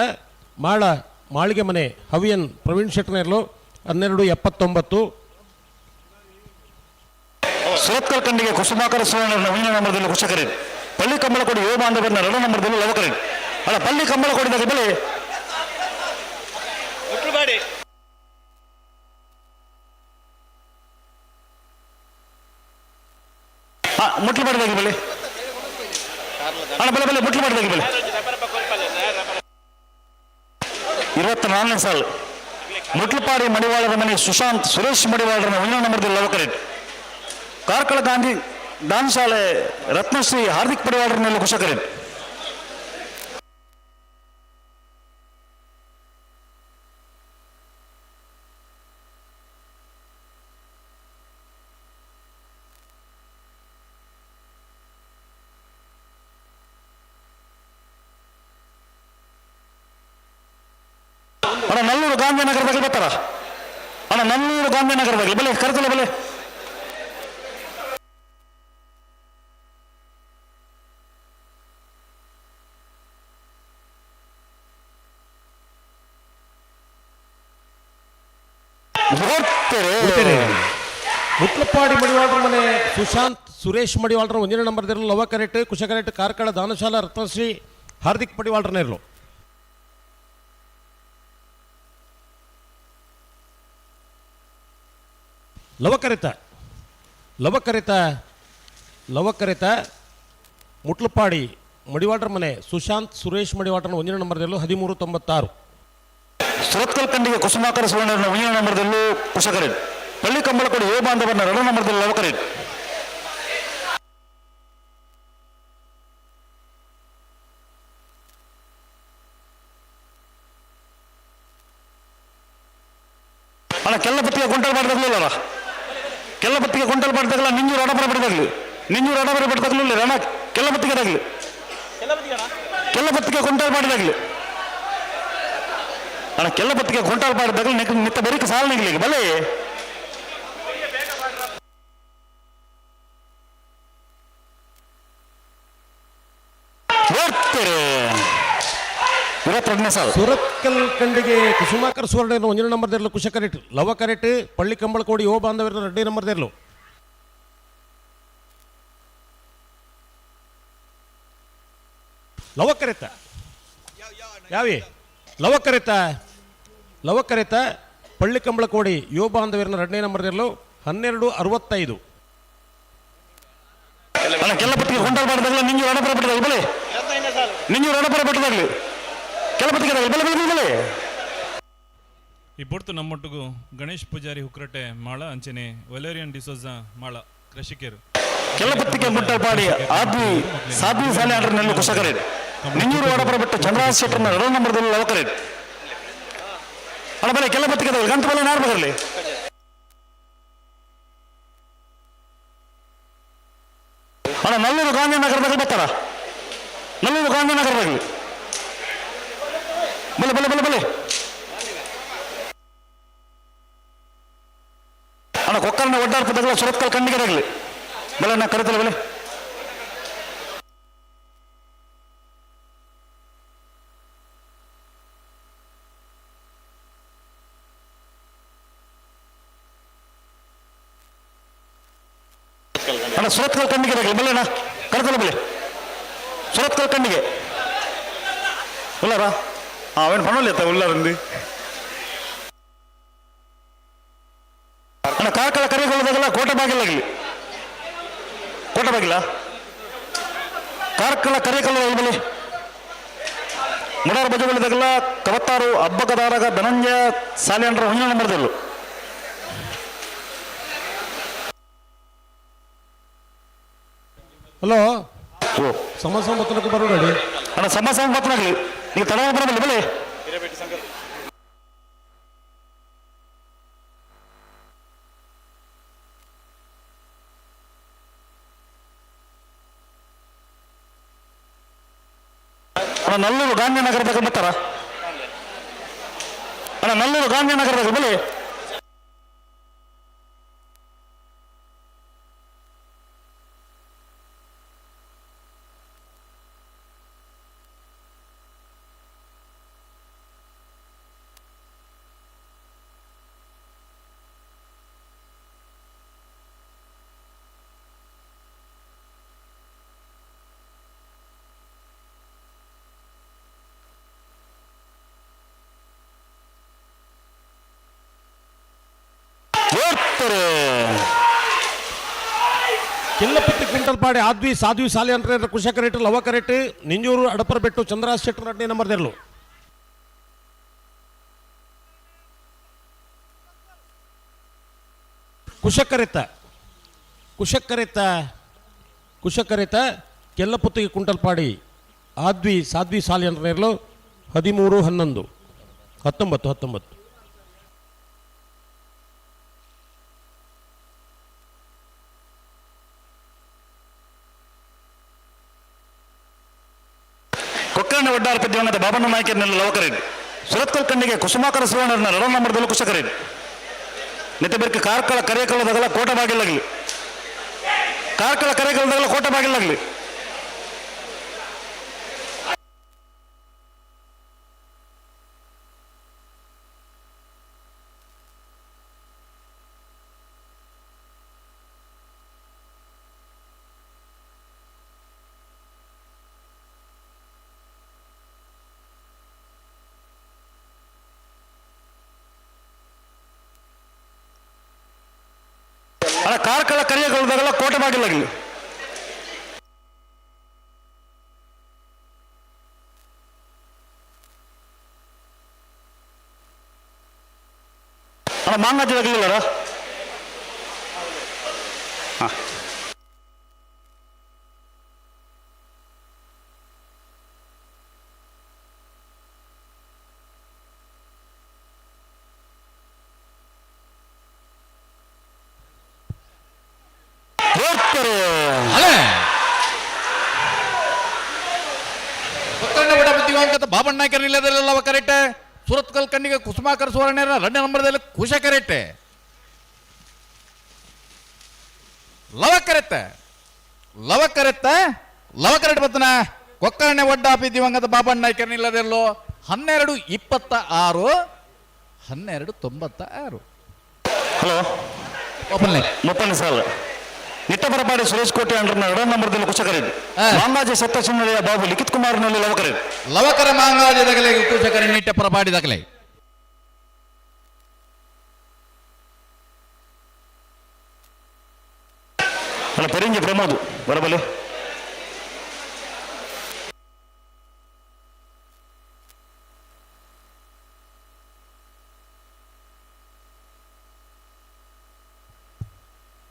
ಮಾಳ ಮಾಳಿಗೆ ಮನೆ ಹವಿಯನ್ ಪ್ರವೀಣ್ ಶೆಟ್ಟನೇರ್ಲು 12:79. ಸುರತ್ಕಲ್ ಖಂಡಿಗೆ ಕುಸುಮಾಕರ ಸುವರ್ಣ ನವೀನ ನಂಬರದಲ್ಲಿ ಕುಶಕರಿ. ಪಳ್ಳಿ ಕಮ್ಮಲಕೋಡಿ ಯುವ ಬಾಂಧವರನ್ನ 2 ನಂಬರದಲ್ಲಿ ಲವಕರಿ. ಅಲ್ಲ ಪಳ್ಳಿ ಕಮ್ಮಲಕೋಡಿದಾಗ ಬೆಲೆ ಮುಟ್ಲು ಮಾಡಿದಾಗ ಬೆಲೆ. ಅಣ್ಣ ಬೆಲೆ ಬೆಲೆ ಮುಟ್ಲು ಮಾಡಿದಾಗ ಬೆಲೆ. 24ನೇ ಸಾಲು ಮುಟ್ಲುಪಾಡಿ ಮಡಿವಾಳರ ಮನೆ ಸುಶಾಂತ್ ಸುರೇಶ್ ಮಡಿವಾಳರ 1 ನಂಬರದಲ್ಲಿ ಲವಕರಿ. ಕಾರ್ಕಳ ಗಾಂಧಿ ದಾನಶಾಲೆ ರತ್ನಶ್ರೀ ಹಾರ್ದಿಕ್ ಪಡಿವಾಳರನ್ನೆಲ್ಲ ಕುಶಕರಿ. ಅಣ್ಣ ನಲ್ಲೂರು ಗಾಂಧಿನಗರದಾಗ ಬರ್ತಾರ. ಅಣ್ಣ ನಲ್ಲೂರು ಗಾಂಧಿನಗರದಾಗ ಬಲೆ ಕರೆತಲ್ಲ ಬಲೆ. ಮುಟ್ಲಪ್ಪಾಡಿ ಮಡಿವಾಳರ ಮನೆ ಸುಶಾಂತ್ ಸುರೇಶ್ ಮಡಿವಾಳರ ಒಂದನೇ ನಂಬರ್ ಇರಲು ಲವ ಕರೆಟ್ ಕುಶಕರೆಟ್ ಕಾರ್ಕಳ ದಾನಶಾಲಾ ರತ್ನಶ್ರೀ ಹಾರ್ದಿಕ್ ಮಡಿವಾಳರನೇ ಇರಲು. ಲವಕರಿತ ಲವಕರಿತ ಲವಕರಿತ ಮುಟ್ಲಪಾಡಿ ಮಡಿವಾಳರ ಮನೆ ಸುಶಾಂತ್ ಸುರೇಶ್ ಮಡಿವಾಳರನ ಒಂದನೇ ನಂಬರ್ದಲ್ಲೂ 1396. ಸುರತ್ಕಲ್ ಖಂಡಿಗೆ ಕುಸುಮಾಕರ ಸುವರ್ಣರನ್ನ ಒಂದನೇ ನಂಬರ್ದಲ್ಲೂ ಕುಶಕರೇಟ್. ಪಳ್ಳಿ ಕಂಬಳಕೋಡಿ ಯುವ ಬಾಂಧವರನ್ನ ಎರಡನೇ ನಂಬರ್ದಲ್ಲಿ ಲವಕರೇಟ್. ಅಣ್ಣ ಕೆಲ್ಲ ಬತ್ತಿಗೆ ಕೊಂಟಲ್ ಮಾಡಿದಾಗಲಿಲ್ಲ, ಕೆಲ್ಲ ಬತ್ತಿಗೆ ಕೊಂಟಲ್ ಮಾಡಿದಾಗಲ್ಲ. ನಿಂಜೂರು ಅಡಬರ ಬಿಡದಾಗ್ಲಿ, ನಿಂಜೂರು ಅಡಬರ ಬಿಡದಾಗ್ಲಿ, ರಣ ಕೆಲ್ಲ ಬತ್ತಿಗೆ ಅದಾಗ್ಲಿ, ಕೆಲ್ಲ ಬತ್ತಿಗೆ ಕೊಂಟಲ್ ಮಾಡಿದಾಗ್ಲಿ. ಅಣ್ಣ ಕೆಲ್ಲ ಬತ್ತಿಗೆ ಕೊಂಟಲ್ ಮಾಡಿದಾಗಲಿ ನಿತ್ತ ಬರೀಕ ಸಾಲ ನಿಗ್ಲಿ ಬಲೆ. 22ನೇ ಸಾಲು. ಸುರತ್ಕಲ್ ಖಂಡಿಗೆ ಕುಸುಮಾಕರ್ ಸುವರ್ಣ ಒಂದನೇ ನಂಬರ್ದಿರಲು ಕುಶಕರೇಟ್ ಲವಕರೇಟ್ ಪಳ್ಳಿ ಕಂಬಳಕೋಡಿ ಯುವ ಬಾಂಧವರ ಎರಡನೇ ನಂಬರ್ದಿರಲು. ಲವಕರಿತ ಯಾವಿ ಲವಕರಿತ ಲವಕರಿತ ಪಳ್ಳಿ ಕಂಬಳಕೋಡಿ ಯುವ ಬಾಂಧವರನ್ನ ಎರಡನೇ ನಂಬರ್ದಿರಲು 1265. ಅಣ್ಣ ಕೆಲ್ಲ ಬತ್ತಿಗೆ ಕೊಂಟಲ್ ಮಾಡಿದಾಗಲ ನಿಂಜೂರು ಅಡಬರ ಬಿಟ್ಟದಾಗಲಿ ಬಲೆ, ನಿಂಜೂರು ಅಡಬರ ಬಿಟ್ಟದಾಗಲಿ, ಕೆಲ ಬತ್ತಿಗೆ ಅದಾಗಲಿ ಬಲೆ ಬಲೆ ಬಲೆ. ಈ ಪೊರ್ತು ನಮ್ಮೊಟ್ಟಿಗೂ ಗಣೇಶ್ ಪೂಜಾರಿ ಹುಕ್ರಟೆ ಮಾಳ ಅಂಚನೆ ವೆಲೇರಿಯನ್ ಡಿಸೋಜಾ ಮಾಳ ಕೃಷಿಕರು. ಕೆಲ ಬತ್ತಿಗೆ ಮುಟ್ಟಲ್ಪಾಡಿ ಆದ್ವಿ ಸಾಧ್ವಿ ಸಾಲೆ ಆರ್ಡರ್ನಲ್ಲಿ ಕುಶಕರೇಟ್. ನಿಂಜೂರು ಅಡಬರ ಬಿಟ್ಟು ಚಂದ್ರಹಾಸ್ ಶೆಟ್ಟರ್ನ ಎರಡನೇ ನಂಬರ್ದಲ್ಲಿ ಲವಕರೇಟ್. ಅಣ್ಣ ಬಲೆ ಕೆಲ ಬತ್ತಿಗೆ ಅದಾಗಲಿ ಗಂಟು ಬಲೆ ನಾರ್ ಬರಲಿ. ಅಣ್ಣ ನಲ್ಲೂರು ಗಾಂಧಿನಗರದಾಗ ಬರ್ತಾರ, ನಲ್ಲೂರು ಗಾಂಧಿನಗರದಾಗಲಿ ಬಲೆ ಬಲೆ ಬಲೆ ಬಲೆ. ಅಣ್ಣ ಕೊಕ್ಕರ್ಣ ಒಡ್ಡಾರ್ಪದಾಗಲ ಸುರತ್ಕಲ್ ಖಂಡಿಗೆದಾಗಲಿ ಬಲೆ ಅಣ್ಣ ಕರಿತಲ್ಲ ಬಲೆ. ಅಣ್ಣ ಸುರತ್ಕಲ್ ಖಂಡಿಗೆದಾಗಲಿ ಬಲೆ ಅಣ್ಣ ಕರಿತಲ್ಲ ಬಲೆ. ಸುರತ್ಕಲ್ ಖಂಡಿಗೆ ಉಲ್ಲಾರ ಅವೇನು ಪಣೋಲಿ ಅತ್ತ ಉಲ್ಲಾರಂದು. ಅಣ್ಣ ಕಾರ್ಕಳ ಕರೆಗೊಳ್ಳದಾಗಲ್ಲ ಕೋಟೆ ಬಾಗಿಲಾಗಲಿ, ಕೋಟೆ ಬಾಗಿಲ ಕಾರ್ಕಳ ಕರೆಕೊಳ್ಳೋದಾಗಲಿ ಬಲೆ. ಮುಡಾರ ಬಜಗಳಿದಾಗಲ್ಲ ಕವತ್ತಾರು ಹಬ್ಬಕದಾರಗ ಧನಂಜಯ ಸಾಲಿಯಂಡ್ರ ಹೊಂದಿನ ನಂಬರ್ದಲ್ಲೂ. ಹಲೋ ಸಮ ಸಮ ಬರೋಡಿ. ಅಣ್ಣ ಸಮ ಸಮ ಬತ್ತನಾಗ್ಲಿ ನೀವು ತಡ ಬರಬಲ್ಲ ಬಲೆ. ಅಣ್ಣ ನಲ್ಲೂರು ಗಾಂಧಿನಗರದಾಗ ಬರ್ತಾರ, ಅಣ್ಣ ನಲ್ಲೂರು ಗಾಂಧಿನಗರದಾಗ ಬಲೆ. ಕಿಲ್ಲಪತ್ತಿ ಕುಂಟಲ್ಪಾಡಿ ಆದ್ವಿ ಸಾಧ್ವಿ ಸಾಲಿ ಅಂತ ಕುಶಕರೇಟ್ ಲವಕರೇಟ್ ನಿಂಜೂರು ಅಡಪರಬೆಟ್ಟು ಚಂದ್ರಹಾಸ್ ಶೆಟ್ಟರ್ ಎರಡನೇ ನಂಬರ್ದಿರಲು. ಕುಶಕರಿತ ಕುಶಕರಿತ ಕುಶಕರಿತ ಕೆಲ್ಲಪುತ್ತಿಗೆ ಕುಂಟಲ್ಪಾಡಿ ಆದ್ವಿ ಸಾಧ್ವಿ ಸಾಲಿ ಅಂತ 13 11 19 19. ಕೊಕ್ಕರ್ಣ ಒಡ್ಡಾರ್ ಪದ್ಯವನ್ನದ ಬಾಬಣ್ಣ ನಾಯಕರನ್ನೆಲ್ಲ ಲವಕರೇಟ್. ಸುರತ್ಕಲ್ ಕಣ್ಣಿಗೆ ಕುಸುಮಾಕರ ಸುವರ್ಣರನ್ನ ಎರಡನೇ ನಂಬರ್ದಲ್ಲೂ ಕುಶಕರೇಟ್. ನೆತ್ತಬೆರ್ಕ ಕಾರ್ಕಳ ಕರೆಯಕಲ್ಲದಾಗಲ ಕೋಟೆ ಬಾಗಿಲಾಗಲಿ, ಕಾರ್ಕಳ ಕರೆಯಕಲ್ಲದಾಗಲ ಕೋಟೆ ಬಾಗಿಲಾಗಲಿ. ಕಾರ್ಕಳ ಕರಿಯಗೊಳ್ದಾಗಲ ಕೋಟೆ ಬಾಗಿಲಾಗಲಿ. ಅಣ್ಣ ಮಾಂಗಾಜದಾಗಲಿಲ್ಲರ? ಹಾಂ. ಬಾಬಣ್ಣ ನಾಯ್ಕರ್ ನಿಲ್ಲದಲ್ಲೆಲ್ಲ ಕರೆಕ್ಟ್. ಸೂರತ್ಕಲ್ ಕಣ್ಣಿಗೆ ಕುಸುಮಾಕರ್ ಸುವರ್ಣರ ಎರಡನೇ ನಂಬರ್ದಲ್ಲಿ ಕುಶ ಕರೆಕ್ಟ್. ಲವ ಕರೆತ್ತ ಲವ ಕರೆತ್ತ ಲವ ಕರೆಕ್ಟ್ ಬತ್ತನ ಕೊಕ್ಕರ್ಣೆ ಒಡ್ಡಾಪಿ ದಿವಂಗತ ಬಾಬಣ್ಣ ನಾಯ್ಕರ್ ನಿಲ್ಲದೆಲ್ಲೋ 12:26 12:96. ಹಲೋ ಓಪನ್ ಲೈನ್ ಮುಪ್ಪನೇ ಸಾಲ ನಿಟ್ಟಬರಪಾಡಿ ಸುರೇಶ್ ಕೋಟೆ ಅಂಡ್ರನ್ನ ಎರಡನೇ ನಂಬರ್ದಲ್ಲಿ ಕುಶಕರಿದ್ದು ಮಾಂಗಾಜೆ ಸತ್ತಚಿನ್ನಲೆಯ ಬಾಬು ಲಿಖಿತ್ ಕುಮಾರ್ನಲ್ಲಿ ಲವಕರಿದ್ದು. ಲವಕರ ಮಾಂಗಾಜೆ ದಗಲೆ ಕುಶಕರಿ ನಿಟ್ಟ ಪರಪಾಡಿ ದಗಲೆ. ಅಲ್ಲ ಪೆರಿಂಜಿ ಪ್ರಮೋದ್ ಬರಬಲಿ.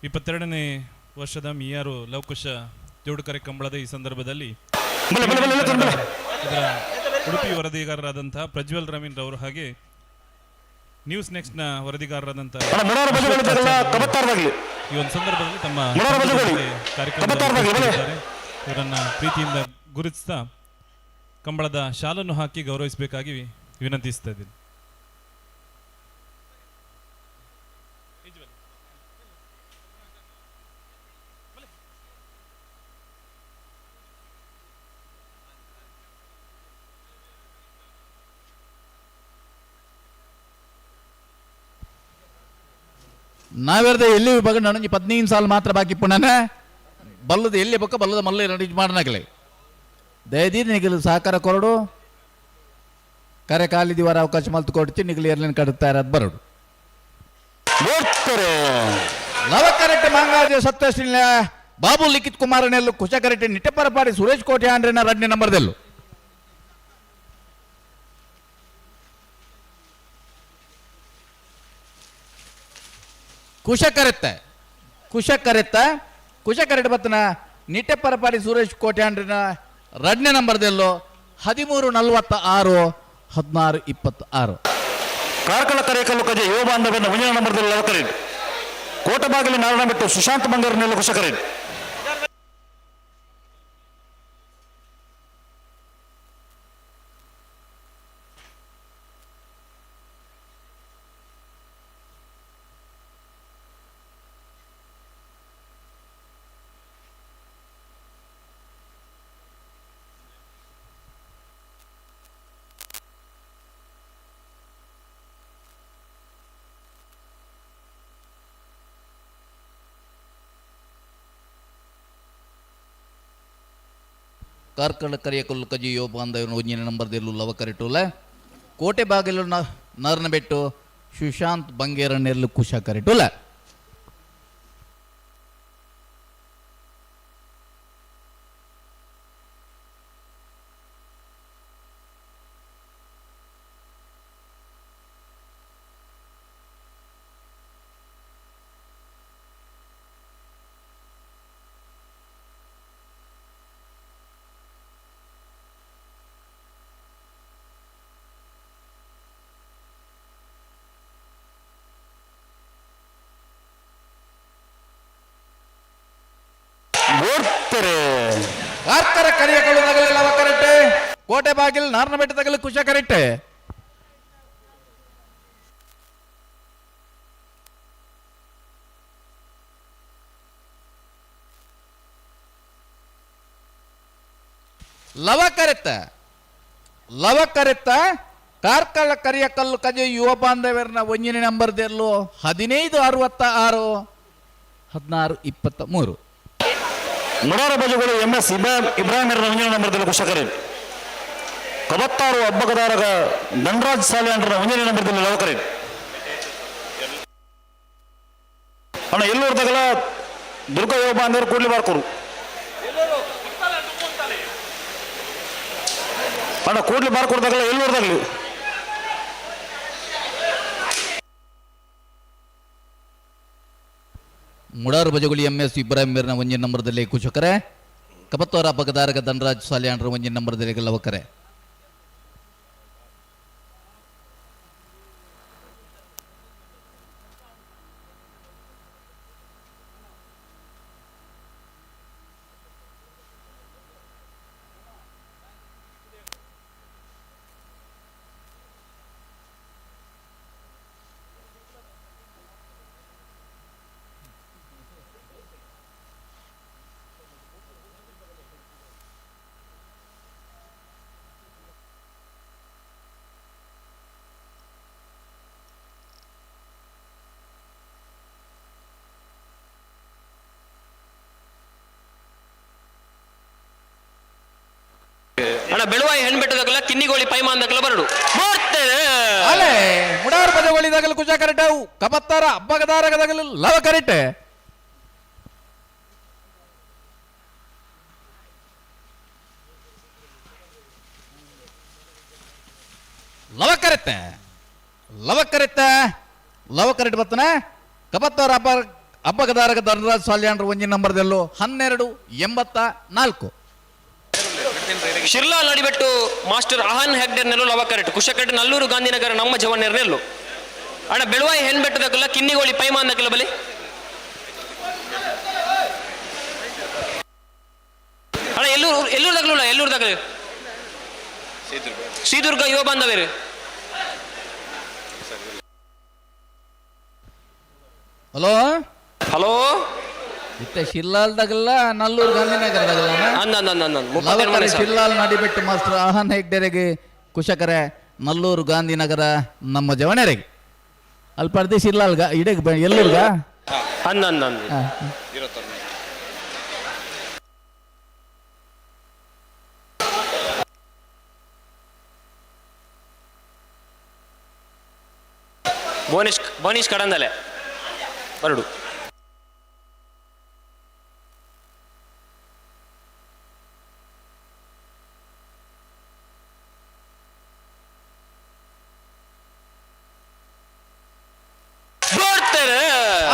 ಇಪ್ಪತ್ತೆರಡನೇ ವರ್ಷದ ಮಿಯಾರು ಲವಕುಶ ಜೋಡುಕರೆ ಕಂಬಳದ ಈ ಸಂದರ್ಭದಲ್ಲಿ ಇದರ ಉಡುಪಿ ವರದಿಗಾರರಾದಂತಹ ಪ್ರಜ್ವಲ್ ರವೀನ್ ರವರು ಹಾಗೆ ನ್ಯೂಸ್ ನೆಕ್ಸ್ಟ್ ನ ವರದಿಗಾರರಾದಂತಹ ಈ ಒಂದು ಸಂದರ್ಭದಲ್ಲಿ ತಮ್ಮ ಕಾರ್ಯಕ್ರಮದಲ್ಲಿ ಇವರನ್ನ ಪ್ರೀತಿಯಿಂದ ಗುರುತಿಸ್ತಾ ಕಂಬಳದ ಶಾಲನ್ನು ಹಾಕಿ ಗೌರವಿಸಬೇಕಾಗಿ ವಿನಂತಿಸ್ತಾ ಇದ್ದೀನಿ. ನಾವೆರ್ದ ಎಲ್ಲಿ ವಿಭಾಗ ನನಗೆ 15 ಸಾಲ ಮಾತ್ರ ಬಾಕಿ ಪುಣನೆ ಬಲ್ಲದ ಎಲ್ಲಿ ಬೊಕ್ಕ ಬಲ್ಲದ ಮಲ್ಲ ನಡೀಜ್ ಮಾಡನಾಗಲಿ ದಯದೀ ನಿಗಲು ಸಹಕಾರ ಕೊರಡು ಕರೆ ಕಾಲಿ ದಿವಾರ ಅವಕಾಶ ಮಲ್ತು ಕೊಡ್ತಿ ನಿಗಲು ಏರ್ಲಿನ ಕಡುತ್ತಾ ಇರೋದು ಬರೋಡು. ಲವ ಕರೆಕ್ಟ್ ಮಾಂಗಾಜೆ ಸತ್ತಷ್ಟಿಲ್ಲ ಬಾಬು ಲಿಖಿತ್ ಕುಮಾರನೆಲ್ಲು ಕುಶ ಕರೆಕ್ಟ್ ನಿಟ್ಟಪರಪಾಡಿ ಸುರೇಶ್ ಕೋಟೆ ಆಂಡ್ರೆನ ಎರಡನೇ ನಂಬರ್ದೆಲ್ಲು. ಕುಶ ಕರೆತ್ತ ಕುಶ ಕರೆತ್ತ ಕುಶ ಕರೆಟ್ ಬತ್ತನ ನಿಟ್ಟೆಪರಪಾಡಿ ಸುರೇಶ್ ಕೋಟ್ಯಾಂಡ್ರಿನ ಎರಡನೇ ನಂಬರ್ದೆಲ್ಲೋ 13:46 16:26. ಕಾರ್ಕಳ ಕರೆಕಲ್ಲು ಕಜೆ ಯುವ ಬಾಂಧವ್ಯನ ಮುಂದಿನ ನಂಬರ್ದಲ್ಲಿ ಲವಕರಿಡ್ ಕೋಟೆಬಾಗಿಲು ನಾರಾಯಣ ಬಿಟ್ಟು ಸುಶಾಂತ್ ಬಂಗಾರನೆಲ್ಲ ಕುಶ ಕರೆಟ್. ಕಾರ್ಕಳ ಕರಿಯಕಲ್ಲು ಕಜಿ ಯೋ ಬಾಂಧವ್ಯನ ಒಂಜಿನ ನಂಬರ್ದೆಲ್ಲು ಲವ ಕರೆಟುಲ ಕೋಟೆ ಬಾಗಿಲು ನರ್ನ ಬೆಟ್ಟು ಸುಶಾಂತ್ ಬಂಗೇರನೆಲ್ಲು ಕುಶ ಕರೆಟುಲ. ಕಾರ್ಕರ ಕರಿಯಕಲ್ಲು ನಗಲಿ ಲವ ಕರೆಕ್ಟ್ ಕೋಟೆ ಬಾಗಿಲು ನಾರ್ನ ಬೆಟ್ಟ ತಗಲು ಕುಶ ಕರೆಕ್ಟ್. ಲವ ಕರೆತ್ತ ಲವ ಕರೆತ್ತ ಕಾರ್ಕಳ ಕರಿಯಕಲ್ಲು ಕಜೆ ಯುವ ಬಾಂಧವ್ಯರನ್ನ ಒಂಜಿನ ನಂಬರ್ ದೆಲ್ಲು 15:66 16:23. ಮುಡಾರ ಬಜುಗಳು ಎಂ ಎಸ್ ಇಬ್ರಾಹಿಂ ಮುಂದಿನ ನಂಬರ್ದಲ್ಲಿ ಕುಶಕರಿ ಕಬತ್ತಾರು ಹಬ್ಬಗದಾರಗ ಧನರಾಜ್ ಸಾಲೆ ಅಂಡ್ರನ ಮುಂದಿನ ನಂಬರ್ದಲ್ಲಿ ಲವಕರಿ. ಅಣ್ಣ ಎಲ್ಲೂರ್ದಾಗಲ ದುರ್ಗಾ ಯೋಗ ಬಾಂಧವರು ಕೂಡ್ಲಿ ಬಾರ್ಕೂರು. ಅಣ್ಣ ಕೂಡ್ಲಿ ಬಾರ್ಕೂರ್ದಾಗಲ ಎಲ್ಲೂರ್ದಾಗಲಿ. ಮುಡಾರು ಬಜಗುಳಿ ಎಂ ಎಸ್ ಇಬ್ರಾಹಿಂ ಮೇರ್ನ ಒಂಜಿ ನಂಬರ್ದಲ್ಲಿ ಕುಶಕರೆ ಕಪತ್ವರ ಬಗದಾರಗ ಧನರಾಜ್ ಸಾಲಿಯಾಂಡ್ರ ಒಂಜಿ ನಂಬರ್ದಲ್ಲಿ ಲವಕರೆ. ಅಣ್ಣ ಬೆಳುವಾಯಿ ಹೆಣ್ಬೆಟ್ಟದಾಗಲ್ಲ ಕಿನ್ನಿಗೋಳಿ ಪೈಮಾನ್ದಾಗಲ್ಲ ಬರಡು ಅಲೆ ಮುಡಾರು ಬಜಗೋಳಿದಾಗಲು ಕುಶ ಕರೆಟವು ಕಬತ್ತಾರ ಹಬ್ಬಗದಾರಗದಾಗಲು ಲವ ಕರೆಟೆ. ಲವ ಕರೆತ್ತೆ ಲವ ಕರೆತ್ತೆ ಲವ ಕರೆಟ್ ಬತ್ತನೆ ಕಬತ್ತಾರ ಹಬ್ಬ ಹಬ್ಬಗದಾರಗ ಧನರಾಜ್ ಸಾಲ್ಯಾಂಡ್ರ ಒಂಜಿ ನಂಬರ್ದಲ್ಲೂ 1284. ಶಿರ್ಲಾ ನಡಿಬೆಟ್ಟು ಮಾಸ್ಟರ್ ಅಹನ್ ಹೆಗ್ಡೆರ್ ನೆಲ್ಲು ಲವ ಕರೆಟ್ ಕುಶಕರೆಟ್ ನಲ್ಲೂರು ಗಾಂಧಿನಗರ ನಮ್ಮ ಜವನ್ನೆರ್ ನೆಲ್ಲು. ಅಣ್ಣ ಬೆಳುವಾಯಿ ಹೆಣ್ಬೆಟ್ಟದಕ್ಕಲ್ಲ ಕಿನ್ನಿಗೋಳಿ ಪೈಮಾನ್ದಕ್ಕಲ್ಲ ಬಲಿ. ಅಣ್ಣ ಎಲ್ಲೂರು ಎಲ್ಲೂರು ದಗ್ಲುಲ್ಲ ಎಲ್ಲೂರು ದಗ್ಲು ಶ್ರೀದುರ್ಗ ಯುವ ಬಾಂಧವೇರು. ಹಲೋ ಹಲೋ ಇತ್ತ ಶಿರ್ಲಾಲ್ ದಗಲ್ಲ ನಲ್ಲೂರು ಗಾಂಧಿನಗರ ದಗಲ್ಲ. ಅಂದ ಅಂದ ಅಂದ ಅಂದ ಮುಪ್ಪತ್ತೆರಡು ಮನೆ ಸರ್. ಶಿರ್ಲಾಲ್ ನಡಿಬೆಟ್ಟು ಮಾಸ್ಟರ್ ಆಹನ್ ಹೆಗ್ಡೆರೆಗೆ ಕುಶಕರೆ ನಲ್ಲೂರು ಗಾಂಧಿನಗರ ನಮ್ಮ ಜವಣೆರೆಗೆ ಅಲ್ಪ ಶಿರ್ಲಾಲ್ಗ ಇಡಗ್ ಎಲ್ಲೂರ್ಗ ಅಂದ ಅಂದ ಅಂದ. ಬೋನಿಶ್ ಬೋನಿಶ್ ಕಡಂದಲೆ ಬರಡು.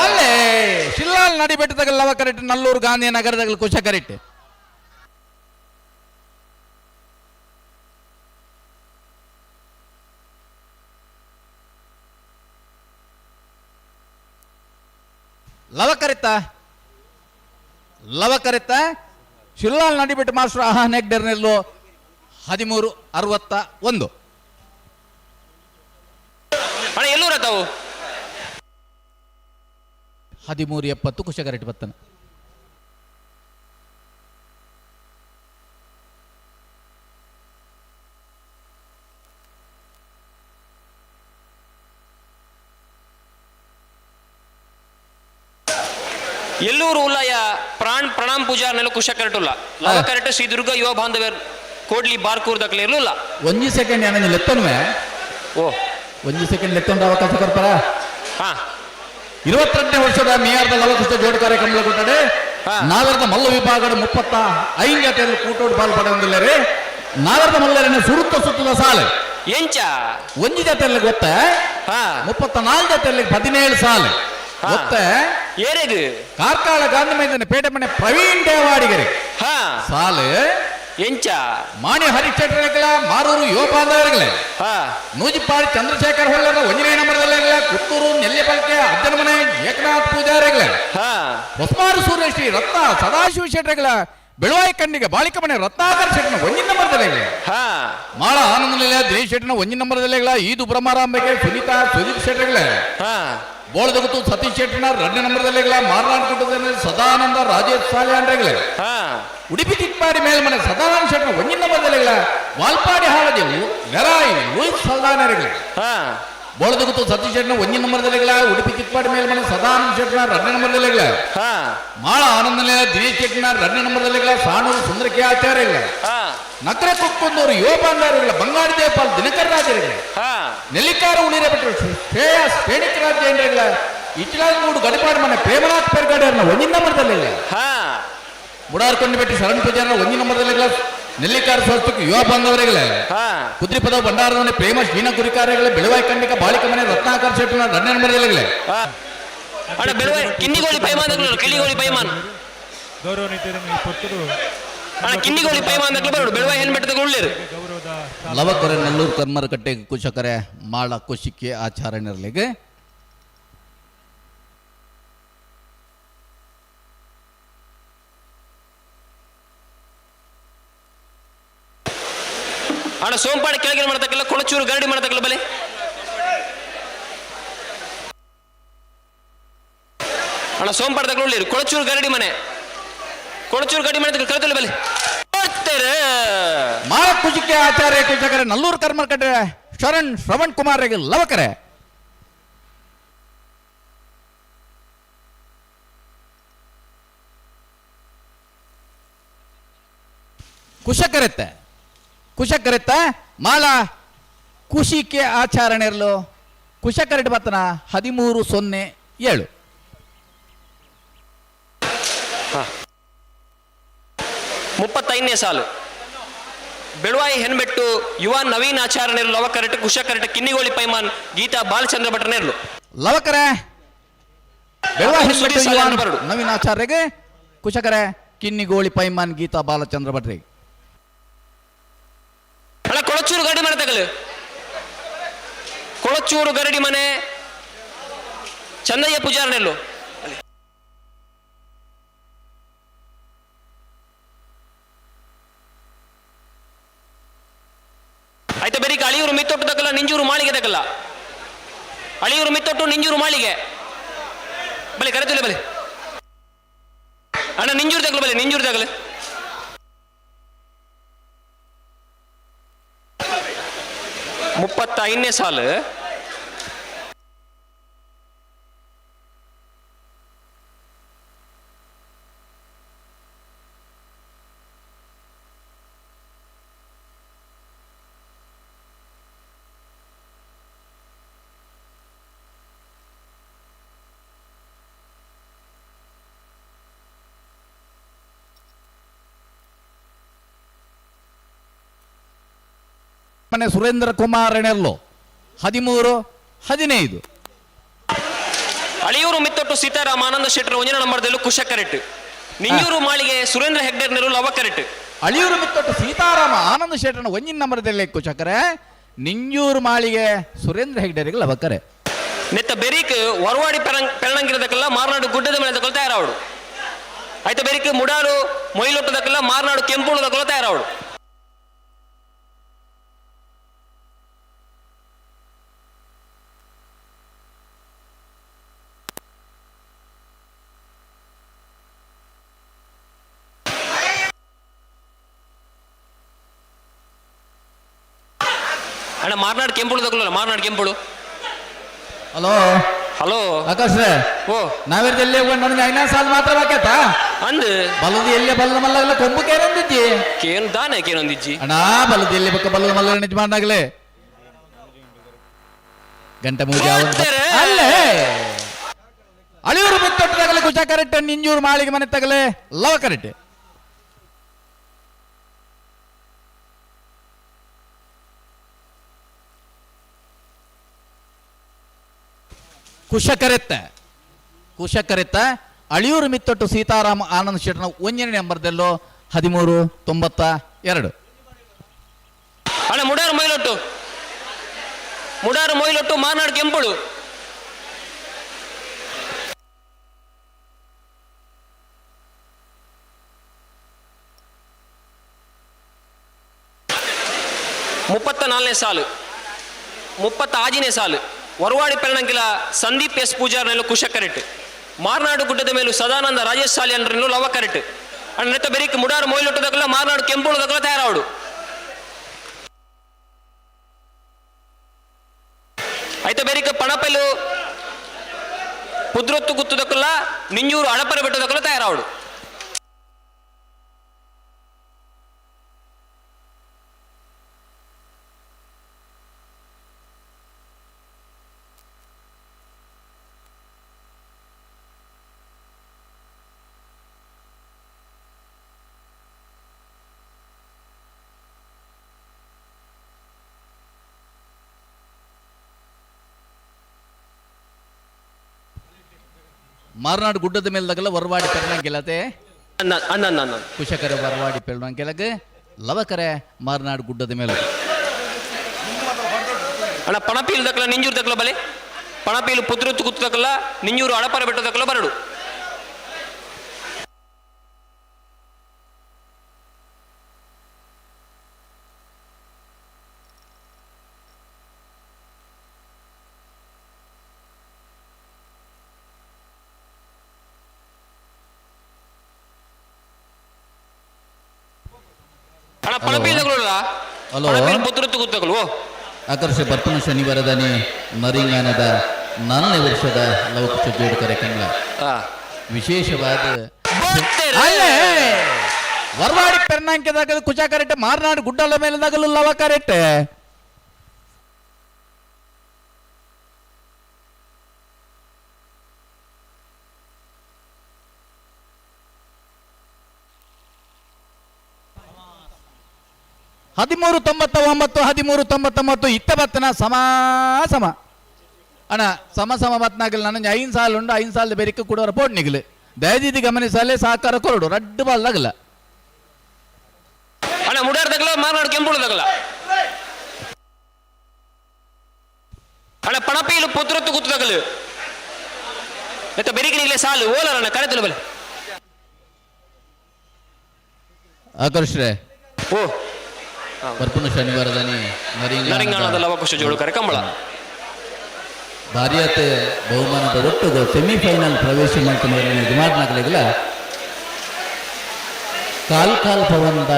ಅಲ್ಲೇ ಶಿಲ್ಲಾಲ್ ನಡಿಬೆಟ್ಟದಾಗ ಲವ ಕರೆಕ್ಟ್ ನಲ್ಲೂರು ಗಾಂಧಿನಗರದಾಗ ಕುಶ ಕರೆಕ್ಟ್. ಲವ ಕರೆತ್ತ ಲವ ಕರೆತ್ತ ಶಿಲ್ಲಾಲ್ ನಡಿಬೆಟ್ಟು ಮಾಸ್ಟರ್ ಆಹನ್ ಹೆಗ್ಡೆರ್ನೆಲ್ಲು 1361. ಅಣ್ಣ ಎಲ್ಲೂರ ತಾವು? 1370 ಕುಶಕರೆಟ್ ಬತ್ತನ. ಎಲ್ಲೂರು ಉಲ್ಲಯ ಪ್ರಾಣ್ ಪ್ರಣಾಮ್ ಪೂಜಾ ನೆಲ ಕುಶ ಕರೆಟುಲ್ಲ ಲವ ಕರೆಟ್ ಶ್ರೀ ದುರ್ಗಾ ಯುವ ಬಾಂಧವ್ಯರ್ ಕೋಡ್ಲಿ ಬಾರ್ಕೂರ್ ದಕ್ಲೆ ಇರ್ಲಿಲ್ಲ. ಒಂಜಿ ಸೆಕೆಂಡ್ ಏನಂದ್ರೆ ಲೆತ್ತನುವೆ. ಓ ಒಂಜಿ ಸೆಕೆಂಡ್ ಲೆತ್ತೊಂಡ ಅವಕಾಶ ಕೊಡ್ತಾರ. ಹಾ 22ನೇ ವರ್ಷದ ಮೇಯರ್ದ ಲವಕೃಷ್ಣ ಜೋಡ್ ಕಾರ್ಯಕ್ರಮ ಕೊಟ್ಟಡೆ ನಾಗರದ ಮಲ್ಲ ವಿಭಾಗದ 35 ಜಾತಿಯಲ್ಲಿ ಕೂಟೋಡ್ ಬಾಲ್ ಪಡೆಯೊಂದಿಲ್ಲರೆ ನಾಗರದ ಮಲ್ಲರನ್ನ ಸುರುತ್ತ ಸುತ್ತದ ಸಾಲೆ ಎಂಚ ಒಂಜಿ ಜಾತಿಯಲ್ಲಿ ಗೊತ್ತ 34 ಜಾತಿಯಲ್ಲಿ 17 ಸಾಲೆ ಗೊತ್ತ ಏರೇದು ಕಾರ್ಕಳ ಗಾಂಧಿ ಮೈದಾನ ಪೇಟೆ ಮನೆ ಪ್ರವೀಣ್ ದೇವಾಡಿಗರೆ ಸಾಲೆ ಎಂಚ ಮಾಣಿ ಹರಿಶೆಟ್ಟರೆಗಳ ಮಾರೂರು ಯುವ ಬಾಂಧವರುಗಳೇ ನೂಜಿಪಾಡಿ ಚಂದ್ರಶೇಖರ್ ಹೊಳ್ಳರ ಒಂಜನೇ ನಂಬರ್ದಲ್ಲೆಗಳ ಪುತ್ತೂರು ನೆಲ್ಲಿಪಲ್ಕೆ ಅಜ್ಜನಮನೆ ಏಕನಾಥ್ ಪೂಜಾರಿಗಳೇ ಹೊಸಮಾರು ಸೂರ್ಯಶ್ರೀ ರತ್ನ ಸದಾಶಿವ ಶೆಟ್ಟರೆಗಳ ಬೆಳುವಾಯಿ ಕಣ್ಣಿಗೆ ಬಾಳಿಕಮನೆ ರತ್ನಾಕರ್ ಶೆಟ್ಟನ ಒಂಜಿನ ನಂಬರ್ದಲ್ಲೆಗಳ ಮಾಳ ಆನಂದನಿಲೆ ದಿನೇಶ್ ಶೆಟ್ಟನ ಒಂಜಿನ ನಂಬರ್ದಲ್ಲೆಗಳ ಈದು ಬ್ರಹ್ಮಾರಾಂಬೆಗೆ ಸುನೀತಾ ಸುದೀಪ್ ಶೆಟ್ಟರೆಗಳೇ ಬೋಳದಗುತ್ತು ಸತೀಶ್ ಶೆಟ್ಟನ ಎರಡನೇ ನಂಬರ್ದಲ್ಲೆಗಳ ಮಾರನಾಡ್ ಕುಟುಂಬದಲ್ಲಿ ಸದಾನಂದ ರಾಜೇಶ್ ಸಾಲ್ಯಾಂಡ್ರೆಗಳೇ ಉಡುಪಿ ಚಿಕ್ಪಾಡಿ ಮೇಲ್ಮನೆ ಸದಾನಂದ ಶೆಟ್ಟನ ಒಂಜಿನ ನಂಬರ್ದಲ್ಲೆಗಳ ವಾಲ್ಪಾಡಿ ಹಾಳಜಿ ಲೆರಾಯಿ ಲೂಯಿಸ್ ಸಲ್ದಾನರೆಗಳೇ ಬೋಳದಗುತ್ತು ಸತೀಶ್ ಶೆಟ್ಟನ ಒಂಜಿನ ನಂಬರ್ದಲ್ಲೆಗಳ ಉಡುಪಿ ಚಿಕ್ಪಾಡಿ ಮೇಲ್ಮನೆ ಸದಾನಂದ ಶೆಟ್ಟನ ಎರಡನೇ ನಂಬರ್ದಲ್ಲೆಗಳ ಮಾಳ ಆನಂದನಿಲೆ ದಿನೇಶ್ ಶೆಟ್ಟನ ಎರಡನೇ ನಂಬರ್ದಲ್ಲೆಗಳ ಸಾಣೂರು ಸುಂದರಕೆ ಆಚಾರ್ಯಗಳ ನಗರ ಕೊಕ್ಕೊಂದವರು ಯುವ ಬಾಂಧವರುಗಳ ಬಂಗಾಡಿ ದೇಪಾಲ್ ದಿನಕರ್ ರಾಜರುಗಳ ನೆಲ್ಲಿಕಾರ ಉಳಿರ ಬಿಟ್ಟರು ಶ್ರೇಯಸ್ ಶ್ರೇಣಿಕರಾಜ್ ಜೈನರುಗಳ ಇಚ್ಲಾಂಗೂಡು ಗಡಿಪಾಡು ಮನೆ ಪ್ರೇಮನಾಥ್ ಪೆರ್ಗಡೆಯವ್ರನ್ನ ಒಂದಿನ ನಂಬರ್ದಲ್ಲಿ ಹಾ. ಮುಡಾರ್ಕೊಂಡು ಬಿಟ್ಟು ಶರಣ್ ಪೂಜಾರನ ಒಂದಿನ ನಂಬರ್ದಲ್ಲಿ ನೆಲ್ಲಿಕಾರ ಸ್ವಸ್ಥಕ್ಕೆ ಯುವ ಬಂದವರಿಗಳೇ. ಹಾ. ಕುದ್ರಿಪದ ಭಂಡಾರದವನೇ ಪ್ರೇಮ ಶ್ರೀನ ಗುರಿಕಾರ್ಯಗಳೇ ಬೆಳವಾಯಿ ಖಂಡಿಕ ಬಾಳಿಕ ಮನೆ ರತ್ನಾಕರ್ ಶೆಟ್ಟನ ಎರಡನೇ ನಂಬರ್ದಲ್ಲಿಗಳೇ. ಹಾ. ಅಣ್ಣ ಬೆಳವಾಯಿ ಕಿನ್ನಿಗೋಳಿ ಪೈಮಾನ್ ಕಿಳಿಗೋಳಿ ಪೈಮಾನ್. ಗೌರವಾನ್ವಿತರನ್ನು ಈ ಪೊರ್ತುಡು ಅಣ್ಣ ಕಿನ್ನಿಗೋಳಿ ಪೈಮಾನ್ ಬರೋಡು ಬೆಳವಾಯಿ ಹೆಣ್ಬೆಟ್ಟದಾಗ ಉಳ್ಳೇರು. ಗೌರವದ ಲವಕೊರೆ ನಲ್ಲೂರು ಕರ್ಮರಕಟ್ಟೆ ಕುಶಕರೆ ಮಾಳ ಕುಶಿಕೆ ಆಚಾರಣೆರ್ಲಿಗೆ. ಅಣ್ಣ ಸೋಂಪಾಡಿ ಕೆಳಗೆ ಮಾಡ್ತಕ್ಕಲ್ಲ ಕೊಳಚೂರು ಗರಡಿ ಮಾಡ್ತಕ್ಕಲ್ಲ ಬಲೆ. ಅಣ್ಣ ಸೋಂಪಾಡ್ದಾಗ ಉಳ್ಳೇರು ಕೊಳಚೂರು ಗರಡಿ ಮನೆ. ಕೊಳಚೂರು ಗರಡಿ ಮನೆ ಕಳ್ತಲ್ಲ ಬಲೆ. ಬರ್ತಾರೆ. ಮಾಳ ಕುಶಿಕೆ ಆಚಾರ್ಯ ಕುಶಕರೆ ನಲ್ಲೂರು ಕರ್ಮರಕಟ್ಟೆ ಶರಣ್ ಶ್ರವಣ್ ಕುಮಾರ್ ಲವಕರೆ. ಕುಶಕರೆತ್ತೆ ಕುಶಕರೆತ್ತ ಮಾಲ ಕುಶಿಕೆ ಆಚಾರಣೆರ್ಲು ಕುಶಕರೆಟ್ ಬತ್ತನ 13-07. 35ನೇ ಸಾಲು ಬೆಳವಾಯಿ ಹೆಣ್ಬೆಟ್ಟು ಯುವ ನವೀನ್ ಆಚಾರ್ಯನೇರ್ಲು ಲವಕರೆಟ್ ಕುಶಕರೆಟ್ ಕಿನ್ನಿಗೋಳಿ ಪೈಮಾನ್ ಗೀತಾ ಬಾಲಚಂದ್ರ ಭಟ್ರನೇರ್ಲು. ಲವಕರೆ ಬೆಳವಾಯಿ ಹೆಣ್ಬೆಟ್ಟು ಯುವ ನವೀನ್ ಆಚಾರ್ಯಗೆ ಕುಶಕರೆ ಕಿನ್ನಿಗೋಳಿ ಪೈಮಾನ್ ಗೀತಾ ಬಾಲಚಂದ್ರ ಭಟ್ರಿಗೆ. ಅಣ್ಣ ಕೊಳಚೂರು ಗರಡಿ ಮನೆ ತಗಲು. ಕೊಳಚೂರು ಗರಡಿ ಮನೆ ಚಂದಯ್ಯ ಪೂಜಾರನೆಲ್ಲು. ಆಯ್ತಾ ಬೆರಿಕ ಅಳಿಯೂರು ಮಿತ್ತೊಟ್ಟು ತಗಲ್ಲ ನಿಂಜೂರು ಮಾಳಿಗೆ ತಗಲ್ಲ. ಅಳಿಯೂರು ಮಿತ್ತೊಟ್ಟು ನಿಂಜೂರು ಮಾಳಿಗೆ ಬಲೆ ಕರೆತುಲೆ ಬಲೆ. ಅಣ್ಣ ನಿಂಜೂರು ತಗಲು ಬಲೆ ನಿಂಜೂರು ತಗಲು. 35ನೇ ಸಾಲು ಮನೆ ಸುರೇಂದ್ರ ಕುಮಾರ್ ಎಣೆರ್ಲು 13-15. ಅಳಿಯೂರು ಮಿತ್ತೊಟ್ಟು ಸೀತಾರಾಮ ಆನಂದ ಶೆಟ್ಟರ್ ಒಂಜಿನ ನಂಬರ್ದಲ್ಲೂ ಕುಶ ಕರೆಕ್ಟ್. ನಿಂಜೂರು ಮಾಳಿಗೆ ಸುರೇಂದ್ರ ಹೆಗ್ಡೆರ್ ನೆರು ಲವ ಕರೆಕ್ಟ್. ಅಳಿಯೂರು ಮಿತ್ತೊಟ್ಟು ಸೀತಾರಾಮ ಆನಂದ ಶೆಟ್ಟರ್ನ ಒಂಜಿನ ನಂಬರ್ದಲ್ಲಿ ಕುಶಕರೆ ನಿಂಜೂರು ಮಾಳಿಗೆ ಸುರೇಂದ್ರ ಹೆಗ್ಡೆರಿಗೆ ಲವಕರೆ. ನೆತ್ತ ಬೆರೀಕ್ ವರವಾಡಿ ಪೆರಣಂಗಿರದಕ್ಕೆಲ್ಲ ಮಾರ್ನಾಡು ಗುಡ್ಡದ ಮೇಲೆ ತಗೊಳ್ತಾ ತಯಾರಾವಡು. ಆಯ್ತಾ ಬೆರೀಕ್ ಮುಡಾರು ಮೊಯ್ಲೊಟ್ಟದಕ್ಕೆಲ್ಲ ಮಾರ್ನಾಡು ಕೆಂಪುಳದಕ್ಕೆಲ್ಲ ತಯಾರಾವಡು. ಅಣ್ಣ ಮಾರ್ನಾಡು ಕೆಂಪುಳು ತಗೊಳ್ಳಲ್ಲ ಮಾರ್ನಾಡು ಕೆಂಪುಳು. ಹಲೋ ಹಲೋ ಆಕಾಶ್ ರೇ. ಓ ನಾವಿರ್ದಲ್ಲಿ ನನಗೆ ಐನಾ ಸಾಲ ಮಾತ್ರ ಬಾಕೇತ ಅಂದ್ ಬಲದ ಎಲ್ಲೇ ಬಲ್ಲ ಮಲ್ಲಗಲ ಕೊಂಬು ಕೇರೊಂದಿಜ್ಜಿ ಕೇನು ದಾನೆ ಕೇನೊಂದಿಜ್ಜಿ ಅಣ್ಣ ಬಲದ ಎಲ್ಲಿ ಬಕ್ಕ ಬಲ್ಲದ ಮಲ್ಲ ನಿಜ ಮಾಡಾಗಲೇ ಗಂಟೆ ಮೂಜೆ ಅಲ್ಲೇ ಅಳಿಯೂರು ಬಿತ್ತೊಟ್ಟು ತಗಲೆ ಕುಚ ಕರೆಕ್ಟ್ ನಿಂಜೂರು ಮಾಳಿಗೆ ಮನೆ ತಗಲೆ ಲವ ಕರೆಕ್ಟ್. ಕುಶಕರೆತ್ತ ಕುಶಕರೆತ್ತ ಅಳಿಯೂರು ಮಿತ್ತೊಟ್ಟು ಸೀತಾರಾಮ ಆನಂದ್ ಶೆಟ್ಟನ ಒಂದನೇ ನಂಬರ್ದಲ್ಲೋ 13-92. ಅಣ್ಣ ಮುಡಾರು ಮೊಯ್ಲೊಟ್ಟು ಮುಡಾರು ಮೊಯ್ಲೊಟ್ಟು ಮಾರ್ನಾಡು ಕೆಂಪುಳು. 34ನೇ ಸಾಲು 36ನೇ ಸಾಲು ವರವಾಡಿ ಪೆರಣಂಕಿಲ ಸಂದೀಪ್ ಎಸ್ ಪೂಜಾರ್ ನೆಲು ಕುಶ ಕರೆಕ್ಟ್. ಮಾರ್ನಾಡು ಗುಡ್ಡದ ಮೇಲೂ ಸದಾನಂದ ರಾಜೇಶ್ ಸಾಲಿಯನ್ರನ್ನು ಲವ ಕರೆಕ್ಟ್. ಅಣ್ಣ ನೆತ್ತ ಬೆರಿಕ್ ಮುಡಾರು ಮೊಯ್ಲೊಟ್ಟದಕ್ಕಲ್ಲ ಮಾರ್ನಾಡು ಕೆಂಪುಳದಕ್ಕಲ್ಲ ತಯಾರಾವಡು. ಆಯ್ತ ಬೆರಿಕ ಪಣಪೆಲು ಕುದ್ರೊತ್ತು ಗುತ್ತದಕ್ಕಲ್ಲ ನಿಂಜೂರು ಅಣಪರೆ ಬೆಟ್ಟದಕ್ಕಲ್ಲ ತಯಾರಾವಡು. ಮಾರ್ನಾಡು ಗುಡ್ಡದ ಮೇಲ್ದಾಗಲ ವರ್ವಾಡಿ ಪೆರ್ಣಂಕೆಲತೆ. ಅನ್ನ. ಕುಶಕರ ವರ್ವಾಡಿ ಪೆರ್ಣಂಕೆಲಗ, ಲವಕರೆ ಮಾರ್ನಾಡು ಗುಡ್ಡದ ಮೇಲೆ. ಅಣ್ಣ, ಪಣಪೀಲ್ ದಕ್ಕಲ ನಿಂಜೂರು ದಕ್ಕಲ ಬಲೆ. ಪಣಪೀಲು ಪುತ್ರತ್ತು ಕುತ್ತದಕ್ಕಲ್ಲ, ನಿಂಜೂರು ಅಡಪರ ಬೆಟ್ಟದಕ್ಕಲ ಬರಡು. ಅಣ್ಣ, ಪಣಪೀಲ್ ದಕ್ಕಲ. ಹಲೋ. ಪಣಪೀಲ್ ಪುತ್ರತ್ತು ಕುತ್ತಕಲು. ಆಕರ್ಷ ಬರ್ಪನ ಶನಿವಾರದಾನಿ ನರಿಂಗಾನದ 4ನೇ ವರ್ಷದ ಲವಕುಶ ಜೋಡು ಕಾರ್ಯಕ್ರಮ ವಿಶೇಷವಾದ ಅಲ್ಲೇ ವರ್ವಾಡಿ ಪೆರ್ನಾಂಕೆದಾಗ ಕುಚ ಕರೆಕ್ಟ್, ಮಾರ್ನಾಡು ಗುಡ್ಡಲ ಮೇಲೆ ನಗಲು ಲವ ಕರೆಕ್ಟ್. 13.99, 13.99. ಇತ್ತ ಬತ್ತನ ಸಮ ಸಮ ಅಣ್ಣ, ಸಮ ಸಮ ಬತ್ನಾಗಲ್ ನನ್ನ 5 ಸಾಲ ಉಂಡು. 5 ಸಾಲದ ಬೇರಿಕೆ ಕೊಡೋರ ಪೋಡ್ ನಿಗಲು. ದಯದೀದಿ ಗಮನಿಸಲೇ, ಸಹಕಾರ ಕೊರಡು. ರಡ್ಡು ಬಾಲ್ ಆಗಲ್ಲ. ಅಣ್ಣ, ಮುಡಾರ್ ತಗಲ, ಮಾರ್ನಾಡು ಕೆಂಪುಳು ತಗಲ. ಅಣ್ಣ, ಪಣಪೀಲು ಪುತ್ರತ್ತು ಕುತ್ತು ತಗಲು. ಮತ್ತೆ ಬೆರಿಕಿನಿಗ್ಲೆ ಸಾಲು ಓಲರಣ್ಣ ಕರೆತಲು ಬಲೆ. ಆಕರ್ಷರೆ. ಓ. ಬರ್ಪುನ ಶನಿವಾರದಾನಿ ನರಿಂಗಾಣದ ಲವಕುಶ ಜೋಡು ಕರೆ ಕಂಬಳ. ಭಾರಿಯತೆ ಬಹುಮಾನದ ಒಟ್ಟುಗು ಸೆಮಿಫೈನಲ್ ಪ್ರವೇಶ ಮಾಡ್ಕೊಂಡು ಯಜಮಾನನಾಗಲಿಲ್ಲ. ಕಾಲ್ ಕಾಲ್ ಪವನದ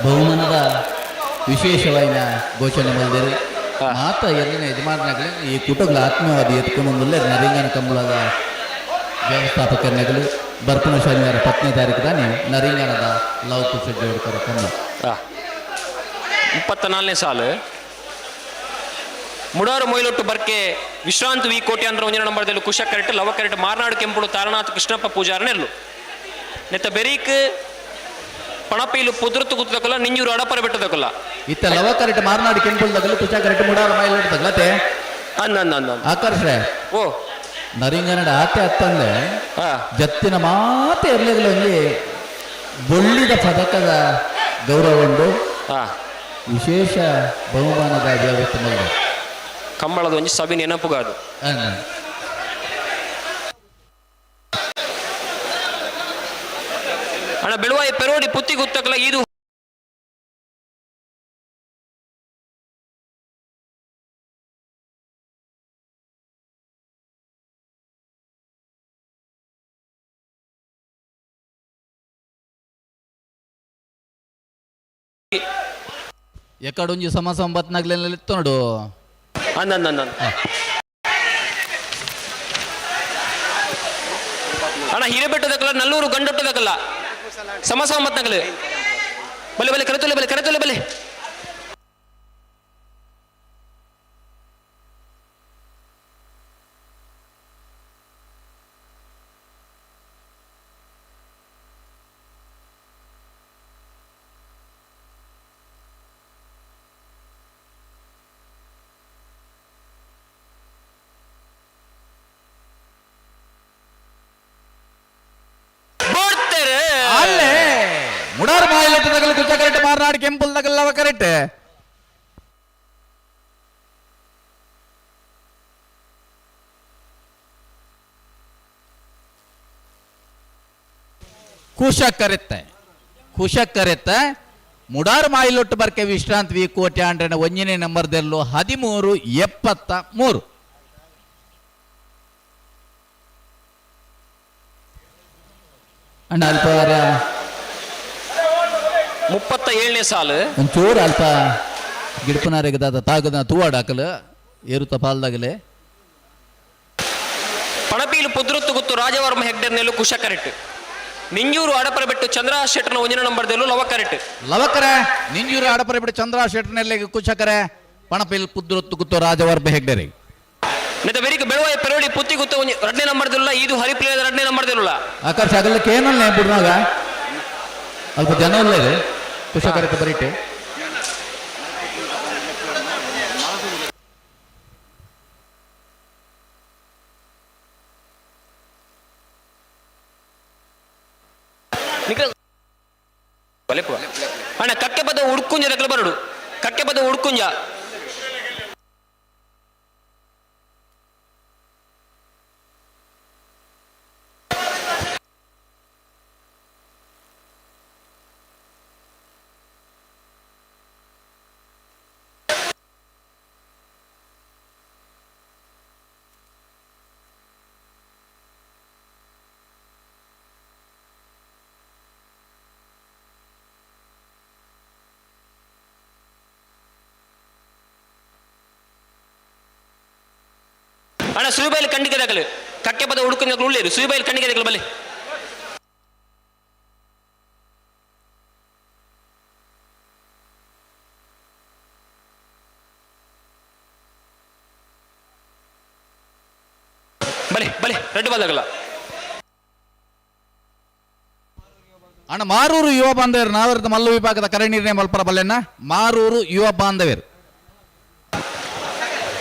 ಬಹುಮಾನದ ವಿಶೇಷವಾಯಿನ ಘೋಷಣೆ ಮಾಡಿದರು. ಮಾತ ಎಲ್ಲಿನ ಯಜಮಾನನಾಗಲಿ ಈ ಕೂಟಗಳ ಆತ್ಮೀಯವಾದ ಎತ್ಕೊಂಡು ನರಿಂಗನ ಕಂಬಳದ ವ್ಯವಸ್ಥಾಪಕರನಾಗಲಿ. ಬರ್ಪುನ ಶನಿವಾರ 10ನೇ ತಾರೀಕು ತಾನೆ ನರಿಂಗನದ ಲವಕುಶ ಜೋಡು ಕರೆ ಕಂಬಳ. 24ನೇ ಸಾಲು. ಮುಡಾರು ಮೊಯ್ಲೊಟ್ಟು ಬರ್ಕೆ ವಿಶ್ರಾಂತ್ ವಿ ಕೋಟಿ ಅಂದ್ರೆ ಒಂಜನ ನಂಬರ್ದಲ್ಲಿ ಕುಶ ಕರೆಟ್, ಲವ ಕರೆಟ್, ಮಾರ್ನಾಡು ಕೆಂಪುಡು ತಾರನಾಥ್ ಕೃಷ್ಣಪ್ಪ ಪೂಜಾರನೆಲ್ಲು. ನೆತ್ತ ಬೆರೀಕ್ ಪಣಪೀಲು ಪುದುರುತು ಕುತ್ತದಕ್ಕಲ್ಲ, ನಿಂಜೂರು ಅಡಪರ ಬೆಟ್ಟದಕ್ಕಲ್ಲ. ಇತ್ತ ಲವ ಕರೆಟ್ ಮಾರ್ನಾಡು ಕೆಂಪುಲ್ ತಗಲು, ಕುಶ ಕರೆಟ್ ಮುಡಾರು ಮೈಲೊಟ್ಟು ತಗಲತೆ. ಅನ್ನ ಅನ್ನ ಅನ್ನ. ಆಕರ್ಷೆ. ಓ. ನರಿಂಗನಡ ಆತೆ ಅತ್ತಂದೆ ಜತ್ತಿನ ಮಾತೆ ಇರ್ಲಿಲ್ಲ. ಒಂಜಿ ಬೊಳ್ಳಿದ ಪದಕದ ಗೌರವ ಉಂಡು, ವಿಶೇಷ ಬಹುಮಾನದ ವ್ಯವಸ್ಥೆ ಮಾಡಿದೆ. ಕಂಬಳದ ಒಂಜಿ ಸವಿ ನೆನಪುಗಾದು. ಅಣ್ಣ, ಬೆಳುವಾಯಿ ಪೆರೋಡಿ ಪುತ್ತಿ ಗುತ್ತಕಲ ಇದು. ಎಕ್ಕಡೊಂಜಿ ಸಮ ಸಂಬತ್ನಾಗ್ಲೆಲ್ಲ ಇತ್ತು ನೋಡು. ಅನ್ನ ಅನ್ನ. ಅಣ್ಣ, ಹಿರೇಬೆಟ್ಟದಕ್ಕಲ್ಲ, ನಲ್ಲೂರು ಗಂಡೊಟ್ಟದಕ್ಕಲ್ಲ ಸಮ ಸಮ. ಬಲೆ ಬಲೆ ಕರೆತೊಲೆ, ಬಲೆ ಕರೆತೊಲೆ ಬಲೆ. ಅಲ್ಲೇ ಮುಡಾರ್ ಮಾಯಿಲೊಟ್ಟು ತಗಲು, ಕುಚ ಕರೆಕ್ಟ್, ಮಾರ್ನಾಡು ಕೆಂಪುಲ್ ತಗಲ್ಲವ ಕರೆಕ್ಟ್. ಕುಶ ಕರೆತ್ತೆ, ಕುಶ ಕರೆತ್ತ. ಮುಡಾರ್ ಮಾಯಿಲೊಟ್ಟು ಬರ್ಕೆ ವಿಶ್ರಾಂತ್ ವಿ ಕೋಟೆ ಆಂಡ್ರನ ಒಂಜನೇ ನಂಬರ್ದಲ್ಲೂ 13.73. ಅಣ್ಣ, ಅಲ್ಪ 37ನೇ ಸಾಲು. ಒಂಚೂರು ಅಲ್ಪ ಗಿಡಪನಾರಿಗೆ ತಾಗದ ತೂವಾಡ ಹಾಕಲು ಏರುತ್ತ ಪಾಲ್ದಾಗಲೆ. ಪಣಪೀಲು ಪುದ್ರತ್ತು ಗುತ್ತು ರಾಜವರ್ಮ ಹೆಗ್ಡೆರ್ನೆಲ್ಲು ಕುಶ ಕರೆಕ್ಟ್. ನಿಂಜೂರು ಅಡಪರ ಬೆಟ್ಟು ಚಂದ್ರ ಶೆಟ್ಟರ್ನ ಒಂಜಿನ ನಂಬರ್ದಲ್ಲೂ ಲವ ಕರೆಕ್ಟ್. ಲವಕರೆ ನಿಂಜೂರು ಅಡಪರ ಬಿಟ್ಟು ಚಂದ್ರ ಶೆಟ್ಟರ್ನೆಲ್ಲಿಗೆ ಕುಶಕರೆ ಪಣಪಿಲ್ ಪುದ್ರತ್ತು ಗುತ್ತು ರಾಜವರ್ಮ ಹೆಗ್ಡೆರಿ. ನೆತ್ತ ಬೆರಿಕ ಬೆಳುವಾಯ ಪೆರೋಡಿ ಪುತ್ತಿ ಗುತ್ತ ಒಂಜಿ ಎರಡನೇ ನಂಬರ್ದಿಲ್ಲ, ಇದು ಹರಿಪ್ರಿಯದ ಎರಡನೇ ನಂಬರ್ದಿಲ್ಲ. ಆಕರ್ಷ ಆಗಲಿಕ್ಕೆ ಏನಲ್ಲ ಬಿಡ್ನಾಗ ಅಲ್ಪ ಜನ ಇಲ್ಲ ಇದೆ. ಕುಶಕರೆ ಬರೀಟೆ. ಲೆಪ್ಪುವ ಅಣ್ಣ. ಕಕ್ಕೆ ಪದ ಉಡ್ಕುಂಜ ದಕ್ಲು ಬರಡು, ಕಕ್ಕೆ ಪದ ಉಡ್ಕುಂಜ. ಅಣ್ಣ ಸುಯಿಬೈಲ್ ಖಂಡಿಕೆ ದಾಖಲೆ, ಕಕ್ಕೆ ಪದ ಉಡುಕಿನ ಉಳ್ಳೇರು ಸುಯಿಬೈಲ್ ಖಂಡಿಕೆ ದಾಖಲೆ ಬಲೆ. ಬಲೆ ಬಲೆ ರೆಡ್ ಬಾಲ್ ಆಗಲ್ಲ. ಅಣ್ಣ ಮಾರೂರು ಯುವ ಬಾಂಧವ್ಯರು ನಾವರದ ಮಲ್ಲ ವಿಭಾಗದ ಕರೆ ನಿರ್ಣಯ ಮಲ್ಪರ ಬಲ್ಲೆನ್ನ ಮಾರೂರು ಯುವ ಬಾಂಧವ್ಯರು.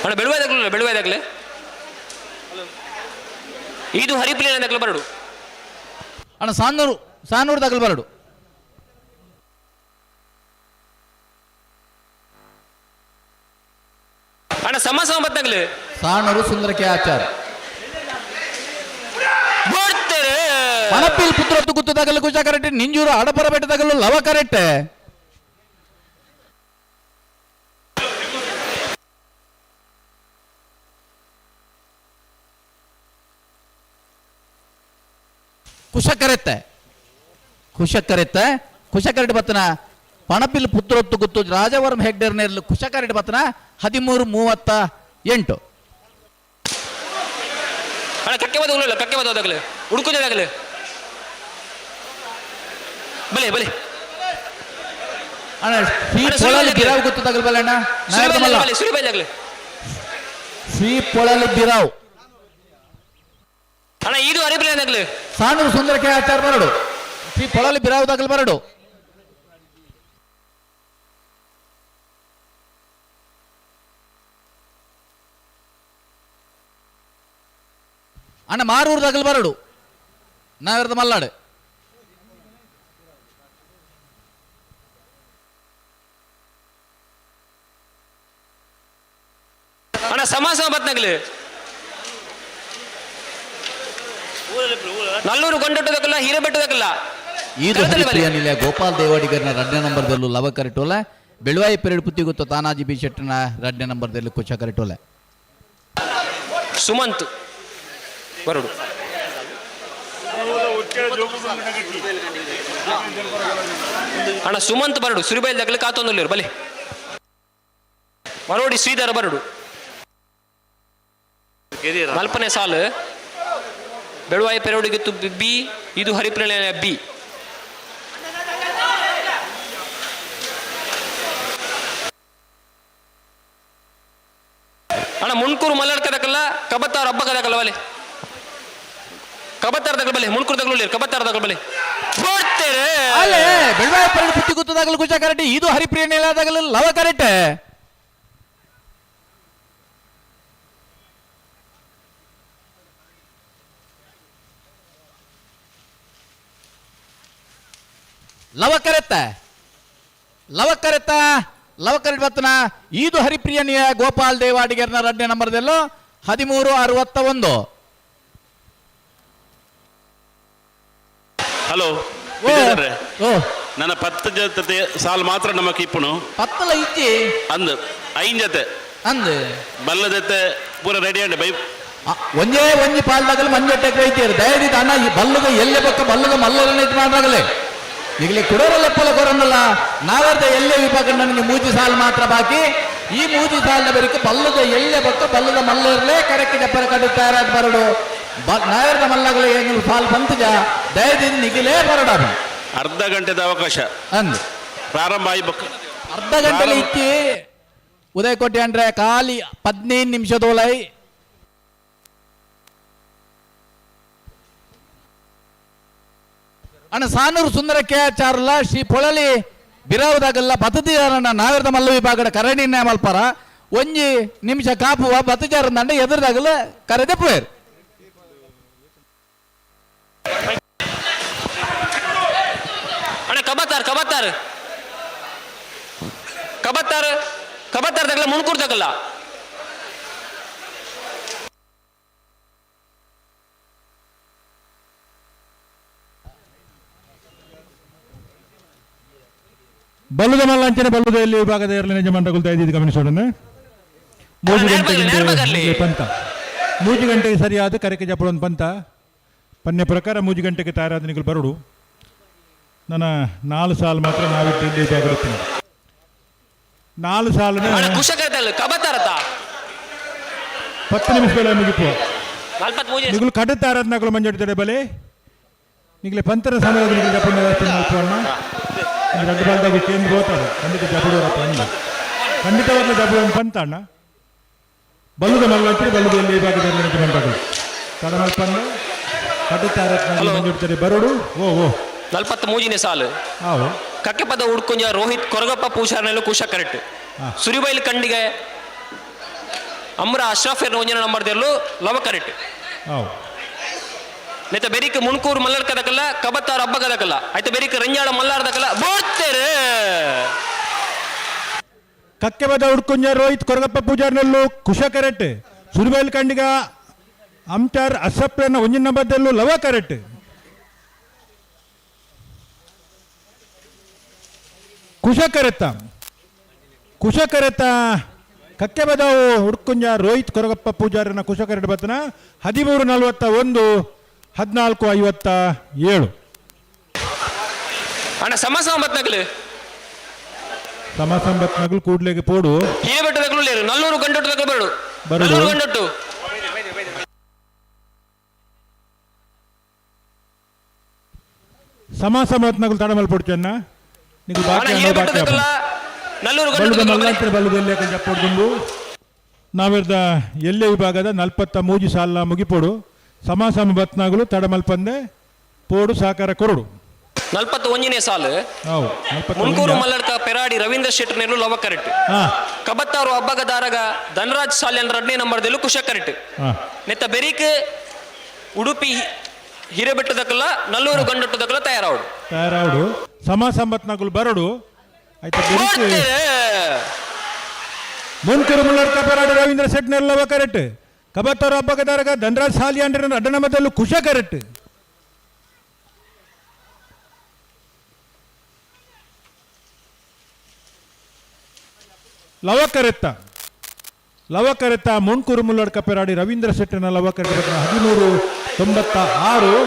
ಅಣ್ಣ ಬೆಳುವಾಯ ದಾಖಲೆ, ಬೆಳುವಾಯ ದಾಖಲೆ. ಇದು ಹರಿಪ್ರಿಯ ದಾಖಲೆ ಬರಡು. ಅಣ್ಣ ಸಾನೂರು, ಸಾನೂರು ದಾಖಲೆ ಬರಡು. ಅಣ್ಣ ಸಮ ಸಮ ಬತ್ತಾಗಲಿ. ಸಾನೂರು ಸುಂದರಕ್ಕೆ ಆಚಾರ ಮನಪಿಲ್ ಪುತ್ರತ್ತು ಗುತ್ತು ದಾಗಲು ಕುಚ ಕರೆಕ್ಟ್, ನಿಂಜೂರು ಅಡಪರ ಬೆಟ್ಟ ದಾಗಲು ಲವ ಕರೆಕ್ಟ್. ಕುಶಕರೆತ್ತೆ ಕುಶಕರೆತ್ತೆ ಕುಶಕರೆಟ್ ಬತ್ತನ ಪಣಪಿಲ್ ಪುತ್ರೊತ್ತು ಗುತ್ತು ರಾಜವರ್ಮ ಹೆಗ್ಡೇರ್ ನೇರ್ಲು ಕುಶಕರೆಟ್ ಬತ್ತನ 13:38. ಅಣ್ಣ ಕಕ್ಕೆ ಬದ ಉಳ್ಳಲ್ಲ, ಕಕ್ಕೆ ಬದ ದಾಖಲೆ ಉಡ್ಕುಂಜ ದಾಖಲೆ ಬಲೆ ಬಲೆ. ಅಣ್ಣ ಶ್ರೀ ಪೊಳಲಿ ಬಿರಾವ್ ಗುತ್ತು ದಾಗಲು ಬಲೆ ಅಣ್ಣ. ನಾಯರ್ದ ಮಲ್ಲ. ಸುರಿಬೈಲ್ ದಾಖಲೆ. ಶ್ರೀ ಪೊಳಲಿ ಬಿರಾವ್. ಅಣ್ಣ ಇದು ಹರಿಪ್ರಿಯ ದಾಖಲೆ. ಸಾನೂರು ಸುಂದರಕ್ಕೆ ಆಚಾರ ಬರಡು. ಶ್ರೀ ಪೊಳಲಿ ಬಿರಾವ್ ದಾಖಲೆ ಬರಡು. ಅಣ್ಣ ಮಾರೂರು ದಾಖಲೆ ಬರಡು. ನಾವಿರದ ಮಲ್ನಾಡು. ಅಣ್ಣ ಸಮ ಸಮ ಬತ್ನಾಗ್ಲಿ. ನಲ್ಲೂರು ಗೊಂಡೊಟ್ಟದಕ್ಕಲ್ಲ ಹಿರೇಬೆಟ್ಟದಕ್ಕಲ್ಲ. ಇದು ಹರಿಪ್ರಿಯ ನಿಲಯ ಗೋಪಾಲ್ ದೇವಾಡಿಗರ್ನ ರಡ್ಡನೇ ನಂಬರ್ದಲ್ಲೂ ಲವ ಕರಿಟೋಲೆ, ಬೆಳುವಾಯಿ ಪೆರಡು ಪುತ್ತಿಗುತ್ತ ತಾನಾಜಿ ಬಿ ಶೆಟ್ಟನ ರಡ್ಡನೇ ನಂಬರ್ದಲ್ಲಿ ಕುಚ ಕರಿಟೋಲೆ. ಸುಮಂತ್ ಬರಡು. ಅಣ್ಣ ಸುಮಂತ್ ಬರಡು. ಸುರಿಬೈಲ್ ದಾಖಲೆ ಕಾತೊಂದುಲ್ಲೇರು ಬಲೆ. ಮರೋಡಿ ಶ್ರೀಧರ ಬರಡು. ನಾಲ್ಕನೇ ಸಾಲು ಬೆಳುವಾಯಿ ಪೆರೌಡಿಗಿತ್ತು ಬಿ, ಇದು ಹರಿಪ್ರಣಯ ಬಿ. ಅಣ್ಣ ಮುಣ್ಕೂರು ಮಲ್ಲಾಡ್ ಕದಕಲ್ಲ ಕಬತ್ತಾರ ಹಬ್ಬ ಕದಕಲ್ಲ ಬಲೆ. ಕಬತ್ತಾರ ದಗಲ್ ಬಲೆ, ಮುಣ್ಕೂರು ದಗಲು ಕಬತ್ತಾರ ದಗಲ್ ಬಲೆ. ಅಲ್ಲೇ ಬೆಳುವಾಯಿ ಪೆರಡು ಪುತ್ತಿ ಗುತ್ತದಾಗಲು ಕುಚ ಕರೆಕ್ಟ್, ಇದು ಹರಿಪ್ರಿಯ ನಿಲಯದಾಗಲು ಲವ ಕರೆಕ್ಟ್. ಲವ ಕರೆತ್ತ ಲವ ಕರೆತ್ತ ಲವ ಕರೆಟ್ ಬತ್ತನ ಇದು ಹರಿಪ್ರಿಯನಿಯ ಗೋಪಾಲ್ ದೇವಾಡಿಗರ್ನ ರಡ್ಡನೇ ನಂಬರ್ದಲ್ಲೂ 13:61. ಹಲೋ ನನ್ನ 10 ಜೊತೆ ಸಾಲು ಮಾತ್ರ ನಮ್ಮ ಕಿಪ್ಪುನು ಪತ್ತಲ ಇಜ್ಜಿ ಅಂದ್ ಐನ್ ಜೊತೆ ಅಂದ್ ಬಲ್ಲ ಜೊತೆ ಪೂರ ರೆಡಿ ಅಂಡ್ ಬೈ ಒಂಜೇ ಒಂಜಿ ಪಾಲ್ದಾಗಲು ಮಂಜೊಟ್ಟೆ ವೈದ್ಯರು ದಯದಿದ್ದ ಅಣ್ಣ ಈ ಬಲ್ಲುಗ ಎಲ್ಲೆ ಬಕ್ಕ ಬಲ್ಲುಗ ಮಲ್ಲರನ್ನ ಇದು ಮಾಡ್ರಾಗಲೇ ಈಗಲೇ ಕುಡೋರಲ್ಲ ಪೊಲ ಕೊರನ್ನಲ್ಲ ನಾವರ್ದ ಎಲ್ಲೆ ವಿಭಾಗ ನನಗೆ ಮೂಜಿ ಸಾಲು ಮಾತ್ರ ಬಾಕಿ. ಈ ಮೂಜಿ ಸಾಲಿನ ಬರಿಕ ಬಲ್ಲದ ಎಲ್ಲೆ ಬಕ್ಕ ಬಲ್ಲದ ಮಲ್ಲರ್ಲೇ ಕರೆಕ್ಟ್ ಜಪ್ಪರ ಕಡು ತಯಾರಾದ ಬರಡು ನಾವರ್ದ ಮಲ್ಲಗಲೇ ಏನು ಸಾಲು ಬಂತಜ ದಯದಿಂದ ನಿಗಿಲೇ ಬರಡ. ಅರ್ಧ ಗಂಟೆದ ಅವಕಾಶ ಅಂದ್ ಪ್ರಾರಂಭ ಆಯಿ ಬಕ್ಕ ಅರ್ಧ ಗಂಟೆಲಿ ಇತ್ತಿ ಉದಯ ಕೋಟೆ ಅಂದ್ರೆ ಖಾಲಿ 15 ನಿಮಿಷದೊಳೈ. ಅಣ್ಣ ಸಾನೂರು ಸುಂದರ ಕೆ ಚಾರುಲ ಶ್ರೀ ಪೊಳಲಿ ಬಿರಾವದಾಗಲ್ಲ ಬತದಿಯಾರಣ್ಣ ನಾಗರದ ಮಲ್ಲ ವಿಭಾಗದ ಕರಣಿ ಮಲ್ಪರ ಒಂಜಿ ನಿಮಿಷ ಕಾಪುವ ಬತಜಾರ ನಂಡ ಎದುರ್ದಾಗಲ ಕರೆದೆ ಪೋಯರ್. ಅಣ್ಣ ಕಬತ್ತಾರ ಕಬತ್ತಾರ್ ಕಬತ್ತಾರ್ ಕಬತ್ತಾರ್ ಕಬತ್ತಾರ್ ತಗಲ ಮುನ್ಕೂರ್ ತಗಲ್ಲ. ಬಲ್ಲುದ ಮಲ್ಲಂಚನೆ ಬಲ್ಲುದ ಎಲ್ಲಿ ವಿಭಾಗದ ಎರಡನೇ ಯಜಮಾನರುಗಳು ದಯದೀದು ಗಮನಿಸೋಣ. 3 ಗಂಟೆಗೆ ಪಂತ, 3 ಗಂಟೆಗೆ ಸರಿಯಾದ ಕರೆಕೆ ಜಪಡೊಂದು ಪಂತ ಪನ್ಯ ಪ್ರಕಾರ 3 ಗಂಟೆಗೆ ತಯಾರಾದ ನಿಗಳು ಬರಡು. ನನ್ನ 4 ಸಾಲು ಮಾತ್ರ ನಾವಿದ್ದು ಇಲ್ಲಿ ಜಾಗೃತಿ 4 ಸಾಲು 10 ನಿಮಿಷಗಳ ಮುಗಿಪು ನಿಗಳು ಕಡುತ್ತಾರನಗಳು ಮಂಜಾಡ್ತಾರೆ ಬಲೆ ನಿಗಲೆ ಪಂತರ ಸಮಯದ ನಿಗಲು ಜಪಡ ಮಲ್ಪುವಣ್ಣ ರಡ್ಡು ಬಾಲ್ದಾಗ ಕೇಂದ್ರ ಗೋತಾರೆ ಖಂಡಿತ ಜಪಡೋರಪ್ಪ ಅಣ್ಣ ಖಂಡಿತವಾಗ್ಲೂ ಜಪಡ ಪಂತ ಅಣ್ಣ. ಬಲ್ಲುದ ಮಲ್ಲಂತ್ರಿ ಬಲ್ಲುದ ಎಲ್ಲಿ ವಿಭಾಗದಲ್ಲಿ ಯಜಮಾನರುಗಳು ತಡ ಮಲ್ಪಂದ ಕಡುತ್ತಾರತ್ನಗಳು ಮಂಜಾಡ್ತಾರೆ ಬರಡು. ಓ ಓ 43ನೇ ಸಾಲು ಕಕ್ಕೆಪದ ಉಡ್ಕುಂಜ ರೋಹಿತ್ ಕೊರಗಪ್ಪ ಪೂಜಾರ್ನೆಲ್ಲ ಕುಶ ಕರೆಕ್ಟ್. ಸುರಿಬೈಲ್ ಕಂಡಿಗೆ ಅಮ್ರ ಅಶ್ರಫ್ ಒಂಜನ ನಂಬರ್ ದೇರ್ಲು ಲವ ಕರೆಕ್ಟ್. ನೆತ್ತ ಬೆರಿಕ್ ಮುಣ್ಕೂರು ಮಲ್ಲರ್ ಕದಕಲ್ಲ ಕಬತ್ತಾರ ಹಬ್ಬ ಕದಕಲ್ಲ ಆಯ್ತ ಬೆರಿಕ್ ರಂಜಾಳ ಮಲ್ಲಾರ್ ದಕಲ್ಲ ಬೋಡ್ತೇರೆ. ಕಕ್ಕೆಬದ ಉಡ್ಕುಂಜ ರೋಹಿತ್ ಕೊರಗಪ್ಪ ಪೂಜಾರ್ನೆಲ್ಲು ಕುಶ ಕರೆಕ್ಟ್. ಸುರಿಬೈಲ್ ಕಂಡಿಗ ಅಮ್ಚಾರ್ ಅಸಪ್ರನ ಒಂಜಿನ ನಂಬರ್ದಲ್ಲೂ ಲವ ಕರೆಕ್ಟ್. ಕುಶ ಕರೆತ್ತ ಕುಶ ಕರೆತ್ತ ಕಕ್ಕೆಬದವು ಉಡ್ಕುಂಜ ರೋಹಿತ್ ಕೊರಗಪ್ಪ ಪೂಜಾರನ ಕುಶ ಕರೆಟ್ ಬತ್ತನ 13:41 14:57. ಅಣ್ಣ ಸಮ ಸಂಬತ್ನಗಲು ಸಮ ಸಂಬತ್ನಗಲು ಕೂಡ್ಲೆಗೆ ಪೋಡು ಹಿರೇಬೆಟ್ಟದಗಲು ಲೇರು ನಲ್ಲೂರು ಗಂಡೊಟ್ಟು ತಗಲು ಬರಡು ನಲ್ಲೂರು ಗಂಡೊಟ್ಟು ಸಮ ಸಂಬತ್ನಗಲು ತಡಮಲ್ ಪೊಡ್ಚನ್ನ ನಿಗಲು ಬಾಕಿ ಬಾಕಿ ನಲ್ಲೂರು ಮಲ್ಲಾಂತರ ಬಲ್ಲುದಲ್ಲಿ ಜಪ್ಪೊಡ್ದುಂಬು ನಾವಿರ್ದ ಎಲ್ಲೆ ವಿಭಾಗದ 43 ಸಾಲ ಮುಗಿಪೋಡು ಸಮ ಸಮ ಬತ್ನಾಗಲು ತಡಮಲ್ಪಂದೆ ಪೋಡು ಸಾಕಾರ ಕೊರಡು. 41ನೇ ಸಾಲು ಮುನ್ಕೂರು ಮಲ್ಲಡ್ಕ ಪೆರಾಡಿ ರವೀಂದ್ರ ಶೆಟ್ಟರ್ ನೆಲ್ಲು ಲವ ಕರೆಕ್ಟ್. ಕಬತ್ತಾರು ಹಬ್ಬಗ ದಾರಗ ಧನರಾಜ್ ಸಾಲ್ಯನ್ 2ನೇ ನಂಬರ್ದಲ್ಲೂ ಕುಶ ಕರೆಕ್ಟ್. ನೆತ್ತ ಬೆರಿಕ್ ಉಡುಪಿ ಹಿರೇಬೆಟ್ಟದಕ್ಕಲ್ಲ ನಲ್ಲೂರು ಗಂಡೊಟ್ಟದಕ್ಕಲ್ಲ ತಯಾರಾವಡು ತಯಾರಾವಡು ಸಮ ಸಂಬತ್ನಾಗಲು ಬರಡು ಆಯ್ತಾ. ಮುನ್ಕೂರು ಮುಲ್ಲಡ್ಕ ಪೆರಾಡಿ ರವೀಂದ್ರ ಶೆಟ್ಟರ್ ಲವ ಕರೆಕ್ಟ್. ಕಬತ್ತಾರು ಹಬ್ಬಗ ದಾರಗ ಧನರಾಜ್ ಸಾಲಿಯನ್ ಅಡ್ಡನಮದಲ್ಲೂ ಕುಶ ಕರೆಕ್ಟ್. ಲವಕರೆತ್ತ ಲವಕರೆತ್ತ ಮುನ್ಕೂರು ಮುಲ್ಲಡ್ಕ ಪೆರಾಡಿ ರವೀಂದ್ರ ಶೆಟ್ಟನ ಲವಕರೆತ್ತ 13:96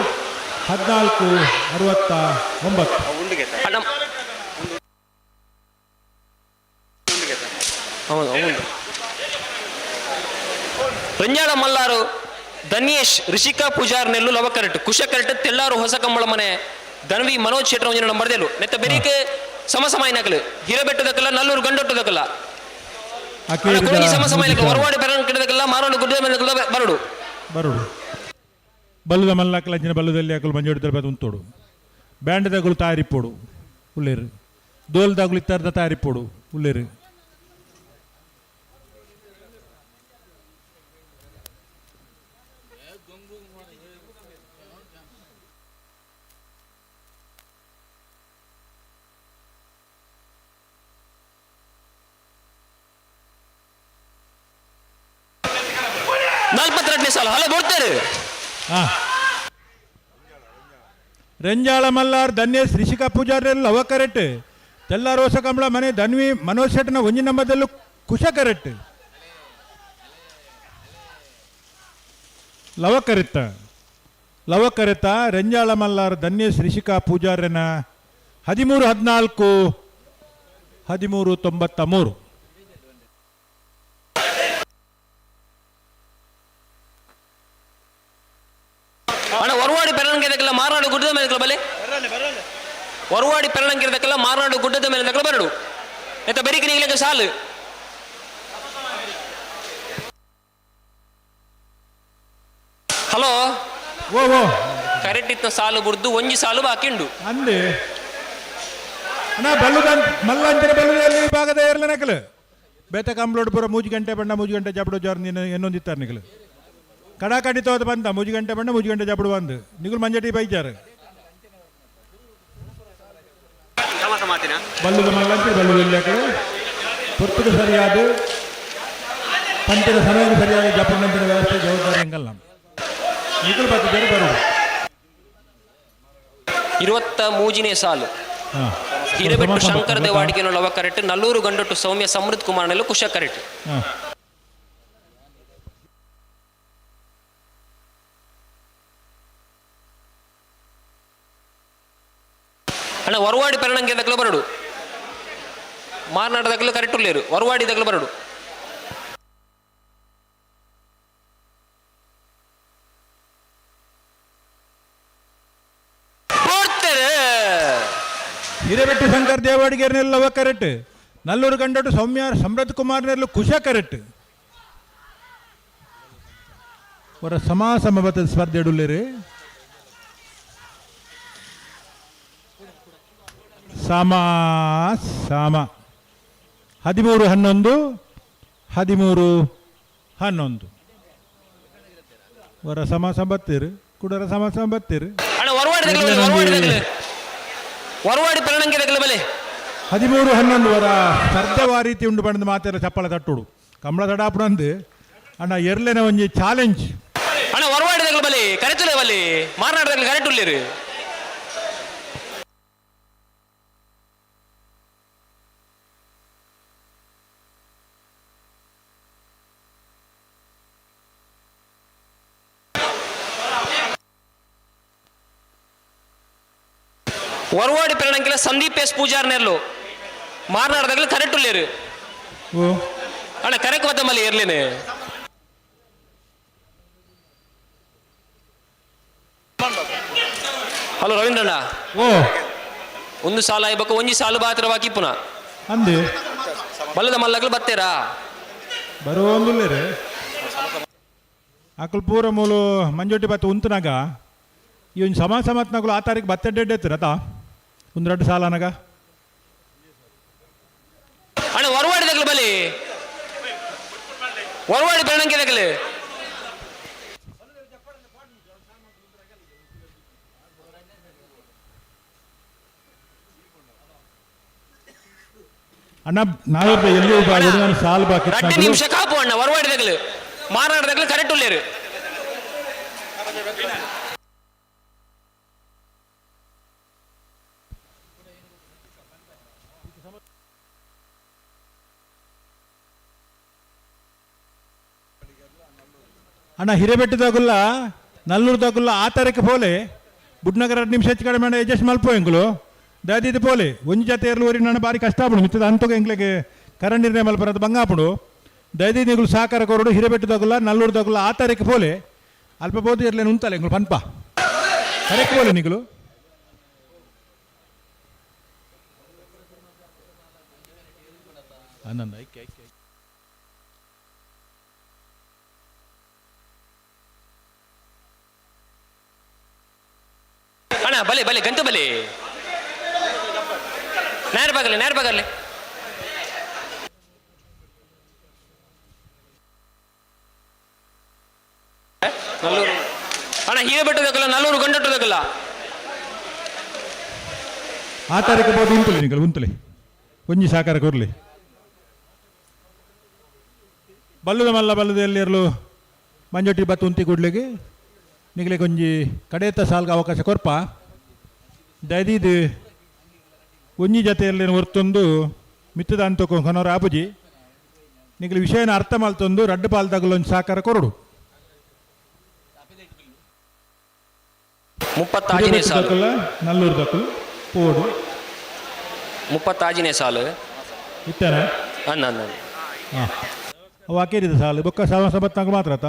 14:69. ರಂಜಾಳ ಮಲ್ಲಾರು ಧನ್ಯೇಶ್ ರಿಷಿಕಾ ಪೂಜಾರ್ ನೆಲ್ಲು ಲವ ಕರೆಕ್ಟ್ ಕುಶ ಕರೆಕ್ಟ್. ತೆಲ್ಲಾರು ಹೊಸ ಕಂಬಳ ಮನೆ ಧನ್ವಿ ಮನೋಜ್ ಶೆಟ್ಟರ್ ಒಂಜಿನ ನಂಬರ್ದೆಲ್ಲು ನೆತ್ತ ಬೆರಿಕೆ ಸಮ ಸಮಾಯನಕಲು ಹಿರಬೆಟ್ಟದಕ್ಕಲ್ಲ ನಲ್ಲೂರು ಗಂಡೊಟ್ಟದಕ್ಕಲ್ಲ ಸಮ ಸಮಾಯನಕಲು ಹೊರವಾಡಿ ಬೆರಣ ಕಿಡದಕ್ಕಲ್ಲ ಮಾರೋಡು ಗುಡ್ಡ ಮೇಲೆ ಬರಡು ಬರಡು ಬಲ್ಲದ ಮಲ್ಲಾಕಲ ಅಂಚಿನ ಬಲ್ಲದಲ್ಲಿ ಹಾಕಲು ಮಂಜೋಡಿ ಬದ ಉಂತೋಡು ಬ್ಯಾಂಡ್ದಾಗಲು ತಯಾರಿಪೋಡು ಉಳ್ಳೇರು ದೋಲ್ದಾಗಲು ಇತ್ತಾರ್ದ ತಯಾರಿಪೋಡು ಉಳ್ಳೇರು. ನಲ್ವತ್ತೆರಡನೇ ಸಾಲ ಹಲೋ ಬರ್ತಾರೆ. ರಂಜಾಳ ಮಲ್ಲಾರ್ ಧನ್ಯೇಶ್ ರಿಷಿಕಾ ಪೂಜಾರಿ ಲವ ಕರೆಕ್ಟ್. ತೆಲ್ಲಾರೋಸ ಕಂಬಳ ಮನೆ ಧನ್ವಿ ಮನೋಜ್ ಶೆಟ್ಟನ ಒಂಜಿನ ನಂಬರ್ದಲ್ಲೂ ಕುಶ ಕರೆಕ್ಟ್. ಲವ ಕರೆತ್ತ ಲವ ಕರೆತ ರಂಜಾಳ ಮಲ್ಲಾರ್ ಧನ್ಯೇಶ್ ರಿಷಿಕಾ ಪೂಜಾರನ 13:14 13:93. ಅಣ್ಣ ಹೊರವಾಡಿ ಪೆರಣಂಗಿರದಕ್ಕೆಲ್ಲ ಮಾರನಾಡು ಗುಡ್ಡದ ಮೇಲೆ ಬಲೆ ಹೊರವಾಡಿ ಪೆರಣಂಗಿರದಕ್ಕೆಲ್ಲ ಮಾರನಾಡು ಗುಡ್ಡದ ಮೇಲೆ ಬರಡು ಎತ್ತ ಬೆರಿಕೆ ನೀಗ್ಲಿಕ್ಕೆ ಸಾಲು. ಹಲೋ ಓ ಓ ಕರೆಕ್ಟ್ ಇತ್ತ ಸಾಲು ಬುಡ್ದು ಒಂಜಿ ಸಾಲು ಬಾಕಿ ಉಂಡು ಅಂದೆ ಅಣ್ಣ ಬಲ್ಲುದ ಮಲ್ಲಂಚಿನ ಬಲ್ಲುದಲ್ಲಿ ವಿಭಾಗದ ಏರ್ಲ ನಕಲು ಬೇತ ಕಂಬ್ಲೋಡ್ ಪೂರ 3 ಗಂಟೆ ಬಣ್ಣ 3 ಗಂಟೆ ಜಪಡು ಜಾರ್ ನೀನು ಎನ್ನೊಂದಿತ್ತಾರೆ ನಿಗಲು ಕಡಾ ಕಡಿತವಾದ ಬಂದ 3 ಗಂಟೆ ಬಣ್ಣ 3 ಗಂಟೆ ಜಪಡು ಬಂದು ನಿಗುಲು ಮಂಜಟಿ ಬೈಜಾರು. ಬಲ್ಲುದ ಮಲ್ಲಂತಿ ಬಲ್ಲುದ ಇಲ್ಲಕಲು ಪೊರ್ತುಡು ಸರಿಯಾದ ಪಂಚದ ಸಮಯ ಸರಿಯಾದ ಜಪನಂತಿನ ವ್ಯವಸ್ಥೆ ಜವಾಬ್ದಾರಿ ಹಂಗಲ್ಲ ಈಗಲೂ ಬತ್ತಿದ್ದಾರೆ ಬರುವುದು. 23ನೇ ಸಾಲು. ಹಿರೇಬೆಟ್ಟು ಶಂಕರ ದೇವಾಡಿಗೆನು ಲವ ಕರೆಕ್ಟ್, ನಲ್ಲೂರು ಗಂಡೊಟ್ಟು ಸೌಮ್ಯ ಸಮೃದ್ಧ ಕುಮಾರ್ನೆಲ್ಲ ಕುಶ ಕರೆಕ್ಟ್. ಅಣ್ಣ ಹೊರವಾಡಿ ಪೆರಣಂಗೆ ದಕ್ಕಲು ಬರಡು, ಮಾರ್ನಾಡದಾಗಲೂ ಕರೆಕ್ಟ್ ಉಳ್ಳೇರು, ಹೊರವಾಡಿ ದಕ್ಕಲು ಬರಡು. ಹಿರೇಬೆಟ್ಟು ಶಂಕರ್ ದೇವಾಡಿಗೆರ್ನೆಲ್ಲವ ಕರೆಕ್ಟ್, ನಲ್ಲೂರು ಗಂಡೊಟ್ಟು ಸೌಮ್ಯ ಸಮೃದ್ಧ ಕುಮಾರ್ನೆಲ್ಲ ಕುಶ ಕರೆಕ್ಟ್. ಅವರ ಸಮ ಸಮಬದ್ಧ ಸ್ಪರ್ಧೆ ಇಡುಲ್ಲೇರಿ. ಸಮ ಸಮ 13-11, 13-11. ವರ ಸಮ ಬತ್ತೀರಿ, ಕುಡರ ಸಮ ಸಮ ಬತ್ತೀರಿ. ಅಣ್ಣ ಹೊರವಾಡಿ ಪೆರಣಂಗೆ ದಕ್ಕಲು ಬಲೆ. 13-11 ವರ ಸ್ಪರ್ಧೆ ರೀತಿ ಉಂಡು ಬಂದು ಮಾತಾಡ ಚಪ್ಪಳ ತಟ್ಟುಡು ಕಂಬಳ ತಡಾಪುಡಂದು ಅಣ್ಣ ಎರ್ಲೆನ ಒಂಜಿ ಚಾಲೆಂಜ್. ಅಣ್ಣ ಹೊರವಾಡಿ ದಕ್ಕಲು ಬಲೆ, ಕರೆತುಲೆ ಬಲೆ, ಮಾರ್ನಾಡದಕ್ಕಲು ಕರೆಕ್ಟ್ ಉಳ್ಳೇರು. ಹೊರವಾಡಿ ಪೆರಣಂಕಿಲ ಸಂದೀಪ್ ಎಸ್ ಪೂಜಾರ್ ನೆರ್ಲು, ಮಾರ್ನಾಡದಾಗಲೂ ಕರೆಕ್ಟ್ ಉಳ್ಳೇರು. ಅಣ್ಣ ಕರೆಕ್ಟ್ ಬತ್ತಮಲ್ಲಿ ಇರ್ಲೇನೆ. ಹಲೋ ರವೀಂದ್ರಣ್ಣ, ಒಂದು ಸಾಲ ಆಯ್ಬೇಕು, ಒಂಜಿ ಸಾಲು ಬಾತ್ರ ಬಾಕಿ ಪುನಃ ಅಂದೆ ಬಲ್ಲದ ಮಲ್ಲಗ್ಲು ಬತ್ತೇರಾ ಬರೋಂದುಲ್ಲೇರೆ. ಅಕುಲ್ ಪೂರ ಮೂಲು ಮಂಜೊಟ್ಟಿ ಬತ್ತ ಉಂತನಾಗ ಈ ಒಂದು ಸಮ ಸಮತ್ನಾಗಲು ಆ ತಾರೀಕು ಬತ್ತೆಡ್ಡೆ ಎತ್ತಿರತಾ ಒಂದು ಎರಡು ಸಾಲ ಅನಗ. ಅಣ್ಣ ಹೊರವಾಡಿ ದಕ್ಕಲು ಬಲಿ, ಹೊರವಾಡಿ ಬೆರಣಂಗೆ ದಕ್ಕಲು. ಅಣ್ಣ ನಾವೇ ಎಲ್ಲಿ ಸಾಲು ಬಾಕಿ 2 ನಿಮಿಷ ಕಾಪು ಅಣ್ಣ, ಹೊರವಾಡಿ ದಕ್ಕಲು, ಮಾರ್ನಾಡದಕ್ಕಲು ಕರೆಕ್ಟ್ ಉಳ್ಳೇರು. ಅಣ್ಣ ಹಿರೇಬೆಟ್ಟದಾಗುಲ್ಲ ನಲ್ಲೂರ್ದಾಗುಲ್ಲ ಆ ತಾರೀಕು ಪೋಲೆ ಬುಡ್ನಗರ 2 ನಿಮಿಷ ಹೆಚ್ಚು ಕಡಿಮೆ ಅಡ್ಜಸ್ಟ್ ಮಲ್ಪೋ ಎಂಗುಲು ದಯದಿದ್ದು ಪೋಲೆ ಒಂಜಿ ಜೊತೆ ಏರ್ಲು ಊರಿನ ನನ್ನ ಬಾರಿ ಕಷ್ಟ ಆಪುಂಡು ಮಿತ್ತದ ಅಂತಗ ಎಂಗ್ಲಿಗೆ ಕರಣ್ ನಿರ್ಣಯ ಮಲ್ಪರದ ಬಂಗ ಆಪುಂಡು. ದಯದಿದ್ದು ಎಂಗುಲು ಸಹಕಾರ ಕೊರಡು ಹಿರೇಬೆಟ್ಟದಾಗುಲ್ಲ ನಲ್ಲೂರ್ದಾಗುಲ್ಲ ಆ ತಾರೀಕು ಪೋಲೆ ಅಲ್ಪ ಬೋದು ಇರ್ಲೇನು ಉಂತಲ್ಲ ಎಂಗುಲು ಪನ್ಪ ಕರೆಕ್ಟ್ ಪೋಲೆ ನಿಗುಲು. ಆನಂದ ಐಕೆ ಐಕೆ. ಅಣ್ಣ ಬಲೆ ಬಲೆ ಗಂಟು ಬಲೆ, ನೇರ ಬಗಲಿ ನೇರ ಬಗಲಿ. ನಲ್ಲೂರು ಅಣ್ಣ ಹೀರೆಬೆಟ್ಟದಕ್ಕಲ್ಲ, ನಲ್ಲೂರು ಗಂಡಟ್ಟದಕ್ಕಲ್ಲ. ಆ ತಾರೀಕು ಬೋದು ಉಂತಲೆ ನಿಗಲು ಉಂತಲೆ ಒಂಜಿ ಸಹಕಾರ ಕೊರ್ಲಿ. ಬಲ್ಲುದ ಮಲ್ಲ ಬಲ್ಲದ ಎಲ್ಲಿರಲು ಮಂಜೊಟ್ಟಿ ಬತ್ತು ಉಂತಿ ಕೂಡ್ಲಿಗೆ ನಿಗಲೆ ಒಂಜಿ ಕಡೇತ ಸಾಲ್ಗೆ ಅವಕಾಶ ಕೊರ್ಪ. ದಯದೀದು ಒಂಜಿ ಜೊತೆಯಲ್ಲಿ ಹೊರ್ತೊಂದು ಮಿತ್ತದ ಅಂತ ಕೊನೋರ ಆಪುಜಿ ನಿಗಲಿ ವಿಷಯನ ಅರ್ಥ ಮಲ್ತೊಂದು ರಡ್ಡು ಪಾಲ್ದಾಗಲು ಒಂದು ಸಹಕಾರ ಕೊರಡು. 36ನೇ ಸಾಲು, ನಲ್ಲೂರು ದಕ್ಕಲು ಪೋಡು 36ನೇ ಸಾಲು ಇತ್ತೇನ ಅನ್ನ ಅನ್ನ. ಹಾಂ ಅವು ಅಕೇರಿದ ಸಾಲು ಬೊಕ್ಕ ಸಮ ಸಬತ್ನಾಗ ಮಾತ್ರ ಆತ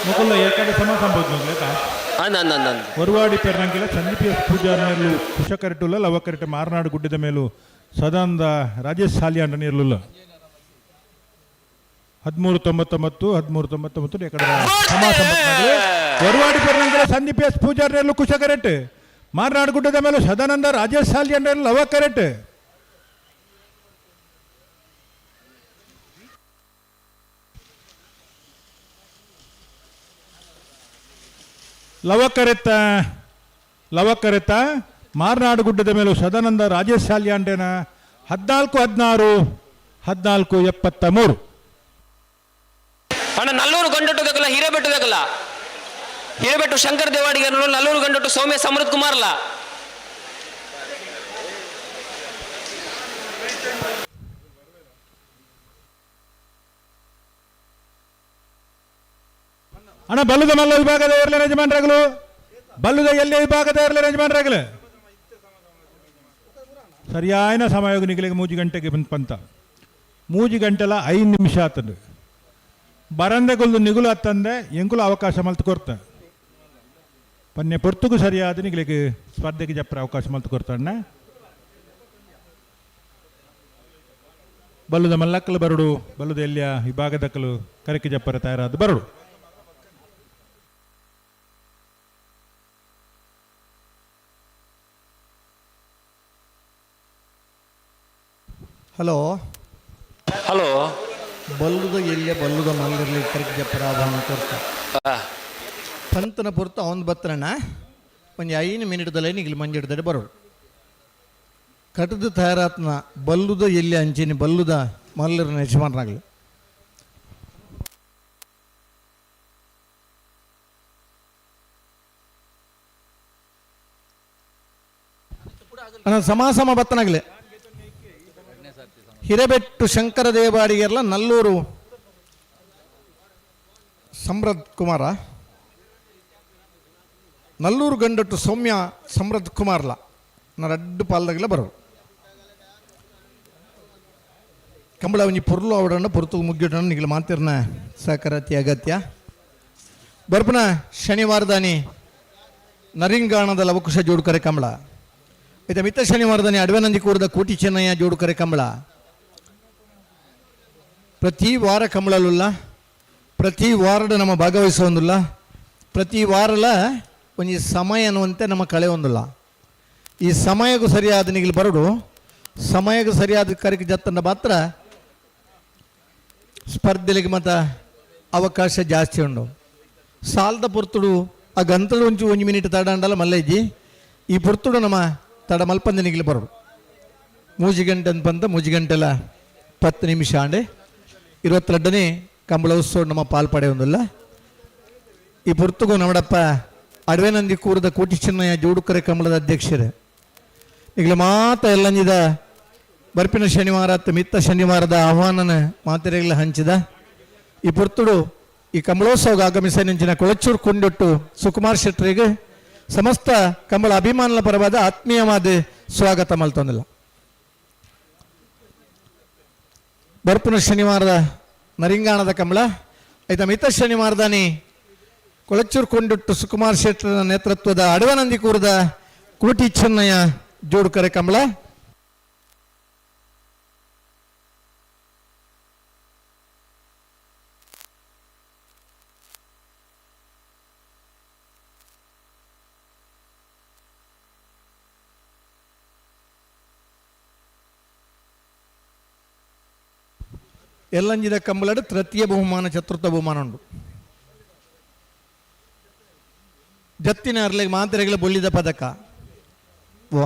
ಮುಕುಲ್ಲ ಏಕಡೆ ಸಮ ಸಂಬೋಧನೆ ಆಯ್ತಾ. ಅನ್ನ ಅನ್ನ ಅನ್ನ. ಹೊರವಾಡಿ ಪೆರ್ನಂಗಿಲ್ಲ ಸಂದೀಪ್ ಎಸ್ ಪೂಜಾರ್ ಮೇಲೂ ಕುಶಕರೆಟುಲ್ಲ ಲವಕರೆಟ ಮಾರನಾಡು ಗುಡ್ಡದ ಮೇಲೂ ಸದಾನಂದ ರಾಜೇಶ್ ಸಾಲಿಯಾಂಡ ನೀರ್ಲುಲ್ಲ. 1399 1399 ಎಕಡೆ ಸಮ ಸಂಬತ್ನಾಗಲೇ. ಹೊರವಾಡಿ ಪೆರ್ನಂಗಿಲ್ಲ ಸಂದೀಪ್ ಎಸ್ ಪೂಜಾರ್ ಮೇಲೂ ಕುಶಕರೆಟ್ ಮಾರನಾಡು ಗುಡ್ಡದ ಮೇಲೂ ಸದಾನಂದ ರಾಜೇಶ್ ಸಾಲಿಯಾಂಡ ಲವಕರೆಟ್. ಲವಕರೆತ ಲವಕರೆತ ಮಾರ್ನಾಡು ಗುಡ್ಡದ ಮೇಲೂ ಸದಾನಂದ ರಾಜೇಶ್ ಸಾಲ್ಯಾಂಡ್ರೆನ 14-16 14-73. ಅಣ್ಣ ನಲ್ಲೂರು ಗಂಡೊಟ್ಟು ಬೇಕಲ್ಲ, ಹಿರೇಬೆಟ್ಟು ಬೇಕಲ್ಲ, ಹಿರೇಬೆಟ್ಟು ಶಂಕರ್ ದೇವಾಡಿಗೆ, ನಲ್ಲೂರು ಗಂಡೊಟ್ಟು ಸೌಮ್ಯ ಸಮೃದ್ಧ ಕುಮಾರ್ಲ. ಅಣ್ಣ ಬಲ್ಲದ ಮಲ್ಲ ವಿಭಾಗದ ಇರಲಿ ಯಜಮಾನ್ರಾಗಲು, ಬಲ್ಲದ ಎಲ್ಲಿ ವಿಭಾಗದ ಇರಲಿ ಯಜಮಾನ್ರಾಗಲು. ಸರಿಯಾದ ಸಮಯ ನಿಗಲಿಗೆ 3 ಗಂಟೆಗೆ ಬಂತ 3 ಗಂಟೆಲ 5 ನಿಮಿಷ ಆತಂದು ಬರಂದೆ ಕೊಲ್ದು ನಿಗುಲು ಅತ್ತಂದೆ ಎಂಕುಲು ಅವಕಾಶ ಮಲ್ತು ಕೊರ್ತ ಪನ್ನೆ ಪೊರ್ತುಗು ಸರಿಯಾದ ನಿಗಲಿಗೆ ಸ್ಪರ್ಧೆಗೆ ಜಪ್ಪರ ಅವಕಾಶ ಮಲ್ತು ಕೊರ್ತಾಣ್ಣ. ಬಲ್ಲದ ಮಲ್ಲಕ್ಕಲು ಬರಡು, ಬಲ್ಲದ ಎಲ್ಲಿಯ ವಿಭಾಗದಕ್ಕಲು ಕರಕೆ ಜಪ್ಪರ ತಯಾರಾದ ಬರಡು. ಹಲೋ ಹಲೋ, ಬಲ್ಲುದ ಎಲ್ಲಿಯ ಬಲ್ಲುದ ಮಲ್ಲರ್ಲಿ ಕರೆಕ್ಟ್ ಜಪ್ಪರ ಆಹ್ವಾನ ಕೊರ್ತ ಪಂತನ ಪೊರ್ತು ಅವನು ಬತ್ತರಣ್ಣ ಒಂದು 5 ಮಿನಿಟ್ದಲ್ಲೇ ನಿಗಿಲು ಮಂಜಿಡ್ತಾರೆ ಬರೋಡು. ಕಟ್ಟದ ತಯಾರಾತ್ನ ಬಲ್ಲುದ ಎಲ್ಲಿ ಅಂಚಿನಿ ಬಲ್ಲುದ ಮಲ್ಲರನ್ನ ಯಜಮಾನರಾಗಲಿ. ಅಣ್ಣ ಸಮಾಸಮ ಬತ್ತನಾಗಲಿ. ಹಿರೇಬೆಟ್ಟು ಶಂಕರ ದೇವಾಡಿಗೆಲ್ಲ ನಲ್ಲೂರು ಸಮೃದ್ಧ ಕುಮಾರ, ನಲ್ಲೂರು ಗಂಡಟ್ಟು ಸೌಮ್ಯ ಸಮೃದ್ಧ ಕುಮಾರ್ಲ ರಡ್ಡು ಪಾಲ್ದಾಗಲ ಬರೋರು. ಕಂಬಳ ಒಂಜಿ ಪೊರ್ಲು ಅವಡಣ್ಣ ಪೊರ್ತು ಮುಗ್ಗಿಡಣ್ಣ ನಿಗಲ ಮಾತಿರ್ನ ಸಹಕಾರತಿ ಅಗತ್ಯ. ಬರ್ಪನ ಶನಿವಾರದಾನಿ ನರಿಂಗಾಣದ ಲವಕುಶ ಜೋಡುಕರೆ ಕಂಬಳ ಇತ ಮಿತ್ತ ಶನಿವಾರದಾನಿ ಅಡವೆನಂದಿ ಕೂರದ ಕೋಟಿ ಚೆನ್ನಯ್ಯ ಜೋಡುಕರೆ ಕಂಬಳ. ಪ್ರತಿ ವಾರ ಕಂಬಳಲುಲ್ಲ, ಪ್ರತಿ ವಾರದ ನಮ್ಮ ಭಾಗವಹಿಸೋಂದಿಲ್ಲ, ಪ್ರತಿ ವಾರಲ ಒಂಜಿ ಸಮಯ ಅನ್ನುವಂತೆ ನಮ್ಮ ಕಳೆ ಒಂದಿಲ್ಲ. ಈ ಸಮಯಕ್ಕೂ ಸರಿಯಾದ ನಿಗಿಲು ಬರಡು, ಸಮಯಕ್ಕೂ ಸರಿಯಾದ ಕರೆಗೆ ಜತ್ತನ್ನ ಮಾತ್ರ ಸ್ಪರ್ಧೆಲಿಗೆ ಮತ್ತು ಅವಕಾಶ ಜಾಸ್ತಿ ಉಂಡು. ಸಾಲದ ಪೊರ್ತುಡು ಆ ಗಂತಡು ಒಂಚು ಒಂಜಿ ಮಿನಿಟ್ ತಡ ಅಂಡಲ್ಲ ಮಲ್ಲೈಜಿ, ಈ ಪೊರ್ತುಡು ನಮ್ಮ ತಡ ಮಲ್ಪಂದ ನಿಗಿಲು ಬರಡು. 3 ಗಂಟೆ ಅಂತ ಬಂತ 3 ಗಂಟೆಲ್ಲ 10 ನಿಮಿಷ ಆಂಡೆ 22ನೇ ಕಂಬಳ ಉತ್ಸವ ನಮ್ಮ ಪಾಲ್ಪಡೆ ಒಂದಿಲ್ಲ. ಈ ಪೊರ್ತುಗು ನಮ್ಮಡಪ್ಪ ಅಡವೆನಂದಿ ಕೂರದ ಕೋಟಿ ಚೆನ್ನಯ್ಯ ಜೋಡುಕರೆ ಕಂಬಳದ ಅಧ್ಯಕ್ಷರು ಈಗಲೇ ಮಾತ ಎಲ್ಲಂಜಿದ ಬರ್ಪಿನ ಶನಿವಾರ ಮಿತ್ತ ಶನಿವಾರದ ಆಹ್ವಾನನ ಮಾತೆರೆಗಳ ಹಂಚಿದ. ಈ ಪೊರ್ತುಡು ಈ ಕಂಬಳೋತ್ಸವಕ್ಕೆ ಆಗಮಿಸ ನೆಂಚಿನ ಕೊಳಚೂರು ಕುಂಡೊಟ್ಟು ಸುಕುಮಾರ್ ಶೆಟ್ಟರಿಗೆ ಸಮಸ್ತ ಕಂಬಳ ಅಭಿಮಾನದ ಪರವಾದ ಆತ್ಮೀಯವಾದ ಸ್ವಾಗತ ಮಲ್ತೊಂದಿಲ್ಲ. ಬರ್ಪಿನ ಶನಿವಾರದ ನರಿಂಗಾಣದ ಕಂಬಳ ಆಯ್ತಾ ಮಿತ ಶನಿವಾರದಾನಿ ಕೊಳಚೂರು ಕೊಂಡುಟ್ಟು ಸುಕುಮಾರ್ ಶೆಟ್ಟರ ನೇತೃತ್ವದ ಅಡವನಂದಿ ಕೂರದ ಕೋಟಿ ಚೆನ್ನಯ್ಯ ಜೋಡುಕರೆ ಕಂಬಳ. ಎಲ್ಲಂಜಿದ ಕಂಬಳಡು ತೃತೀಯ ಬಹುಮಾನ ಚತುರ್ಥ ಬಹುಮಾನ ಉಂಡು. ಜತ್ತಿನ ಅರ್ಲೆಗೆ ಮಾತ್ರೆಗಳ ಬೊಳ್ಳಿದ ಪದಕ ಓ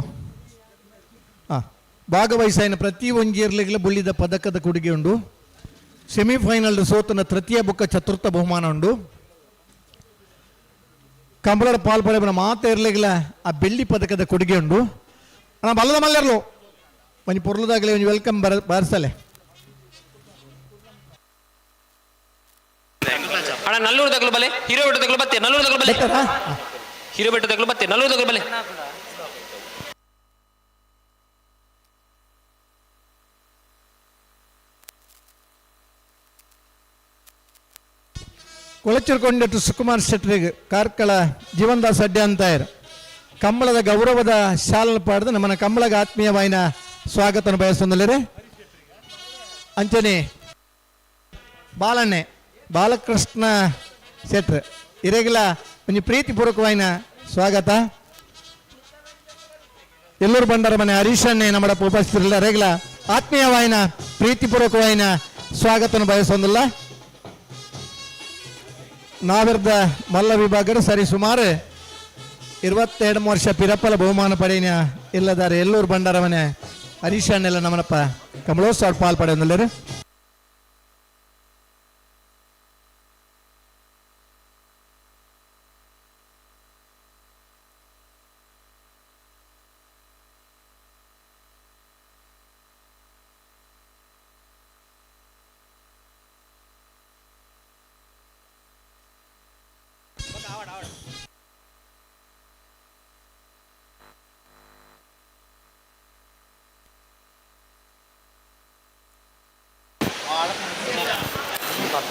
ಹಾಂ ಭಾಗವಹಿಸಾಯಿನ ಪ್ರತಿ ಒಂಜಿ ಇರ್ಲೆಗಳ ಬೊಳ್ಳಿದ ಪದಕದ ಕೊಡುಗೆ ಉಂಡು. ಸೆಮಿಫೈನಲ್ ಸೋತನ ತೃತೀಯ ಬುಕ್ಕ ಚತುರ್ಥ ಬಹುಮಾನ ಉಂಡು. ಕಂಬಳದ ಪಾಲ್ಪಡೆಬನ ಮಾತೆ ಇರ್ಲೆಗಳ ಆ ಬೆಳ್ಳಿ ಪದಕದ ಕೊಡುಗೆ ಉಂಡು. ಅಣ್ಣ ಬಲ್ಲದ ಮಲ್ಲೆರ್ಲು ಒಂಜಿ ಪೊರ್ಲುದಾಗಲೇ ಒಂಜಿ welcome ಬಾರಿಸಲೆ. ಅಣ್ಣ ನಲ್ಲೂರು ತಗಲು ಬಲೆ, ಹಿರೇಬೆಟ್ಟು ತಗಲು ಬತ್ತೆ, ನಲ್ಲೂರು ತಗಲು ಬಲೆ, ಹಿರೇಬೆಟ್ಟು ತಗಲು ಬತ್ತೆ, ನಲ್ಲೂರು ತಗಲು ಬಲೆ. ಕೊಳಚೂರು ಸುಕುಮಾರ್ ಶೆಟ್ಟರಿಗೆ ಕಾರ್ಕಳ ಜೀವನ್ದಾಸ್ ಅಡ್ಡೆ ಅಂತಾಯರು ಕಂಬಳದ ಗೌರವದ ಶಾಲನ್ನು ಪಾಡ್ದು ನಮ್ಮನ್ನ ಕಂಬಳಗ ಆತ್ಮೀಯವಾಯಿನ ಸ್ವಾಗತನ ಬಯಸೊಂದಲೇರೆ. ಅಂಚನೆ ಬಾಲಣ್ಣೆ ಬಾಲಕೃಷ್ಣ ಶೆಟ್ರ್ ಇರೆಗಿಲ ಒಂಜಿ ಪ್ರೀತಿಪೂರ್ವಕವಾಯಿನ ಸ್ವಾಗತ. ಎಲ್ಲೂರು ಬಂಡರ ಮನೆ ಹರೀಶಣ್ಣೆ ನಮ್ಮಡ ಉಪಸ್ಥಿತರಿಲ್ಲ ರೇಗಿಲ ಆತ್ಮೀಯವಾಯಿನ ಪ್ರೀತಿಪೂರ್ವಕವಾಯಿನ ಸ್ವಾಗತನ ಬಯಸೊಂದಿಲ್ಲ. ನಾವಿರ್ದ ಮಲ್ಲ ವಿಭಾಗದ ಸರಿ ಸುಮಾರು 22 ವರ್ಷ ಪಿರಪ್ಪಲ ಬಹುಮಾನ ಪಡೆಯಿನ ಇಲ್ಲದಾರೆ ಎಲ್ಲೂರು ಬಂಡಾರವನೆ ಹರೀಶ್ ಅಣ್ಣೆಲ್ಲ ನಮ್ಮನಪ್ಪ ಕಮಲೋತ್ಸವ ಪಾಲ್ ಪಡೆಯೊಂದುಲ್ಲೇರು.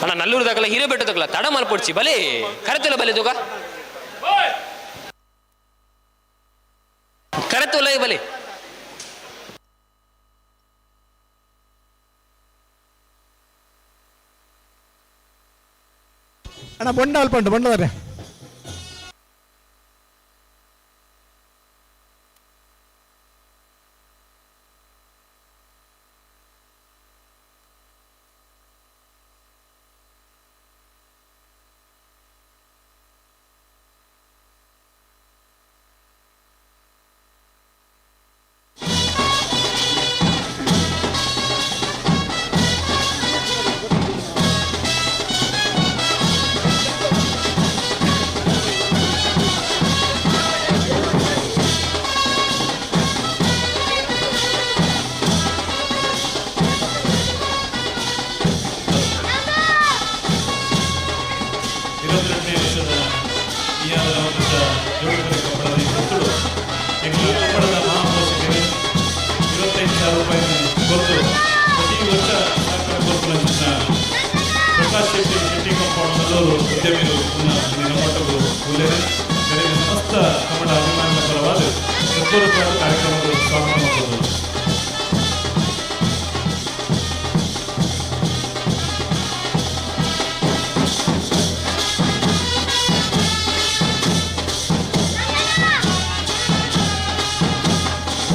ಅಣ್ಣ ನಲ್ಲೂರು ದಾಖಲ ಹಿರೇಬೆಟ್ಟು ತಗಲ ತಡ ಮಲ್ಪೊಡ್ಚಿ ಬಲೆ ಕರೆತುಲ ಬಲೆ ತುಗ ಕರೆತುಲ ಬಲೆ. ಅಣ್ಣ ಬೊಂಡ ಅಲ್ಪ ಉಂಟು ಬೊಂಡದಾರೆ. 22ನೇ ವರ್ಷದ ಮಿಯಾದ ಲವಕುಶ ಜೋಡುಕರೆ ಕಂಬಳದ ಈ ಪುತ್ತುಡು ಎಂಗ್ಲ ಕಂಬಳದ ಮಹಾಪೋಷಕರು 25,000 ರೂಪಾಯಿ ಕೊಟ್ಟು ಪ್ರತಿ ವರ್ಷ ಸಹಕಾರ ಕೊರ್ಪುನಂಚಿನ ಪ್ರಕಾಶ್ ಶೆಟ್ಟಿ ಶೆಟ್ಟಿ ಕಾಂಪೌಂಡ್ ನಲ್ಲೂರು ಉದ್ಯಮಿರು ನಮ್ಮೊಟ್ಟಗು ಉಲ್ಲೇರು ಕರೆಯ ಸಮಸ್ತ ಕನ್ನಡ ಅಭಿಮಾನಿಗಳ ಪರವಾದ ಹೃತ್ಪೂರ್ವಕವಾದ ಕಾರ್ಯಕ್ರಮಗಳು ಸ್ವಾಗತ ಮಾಡುವುದು.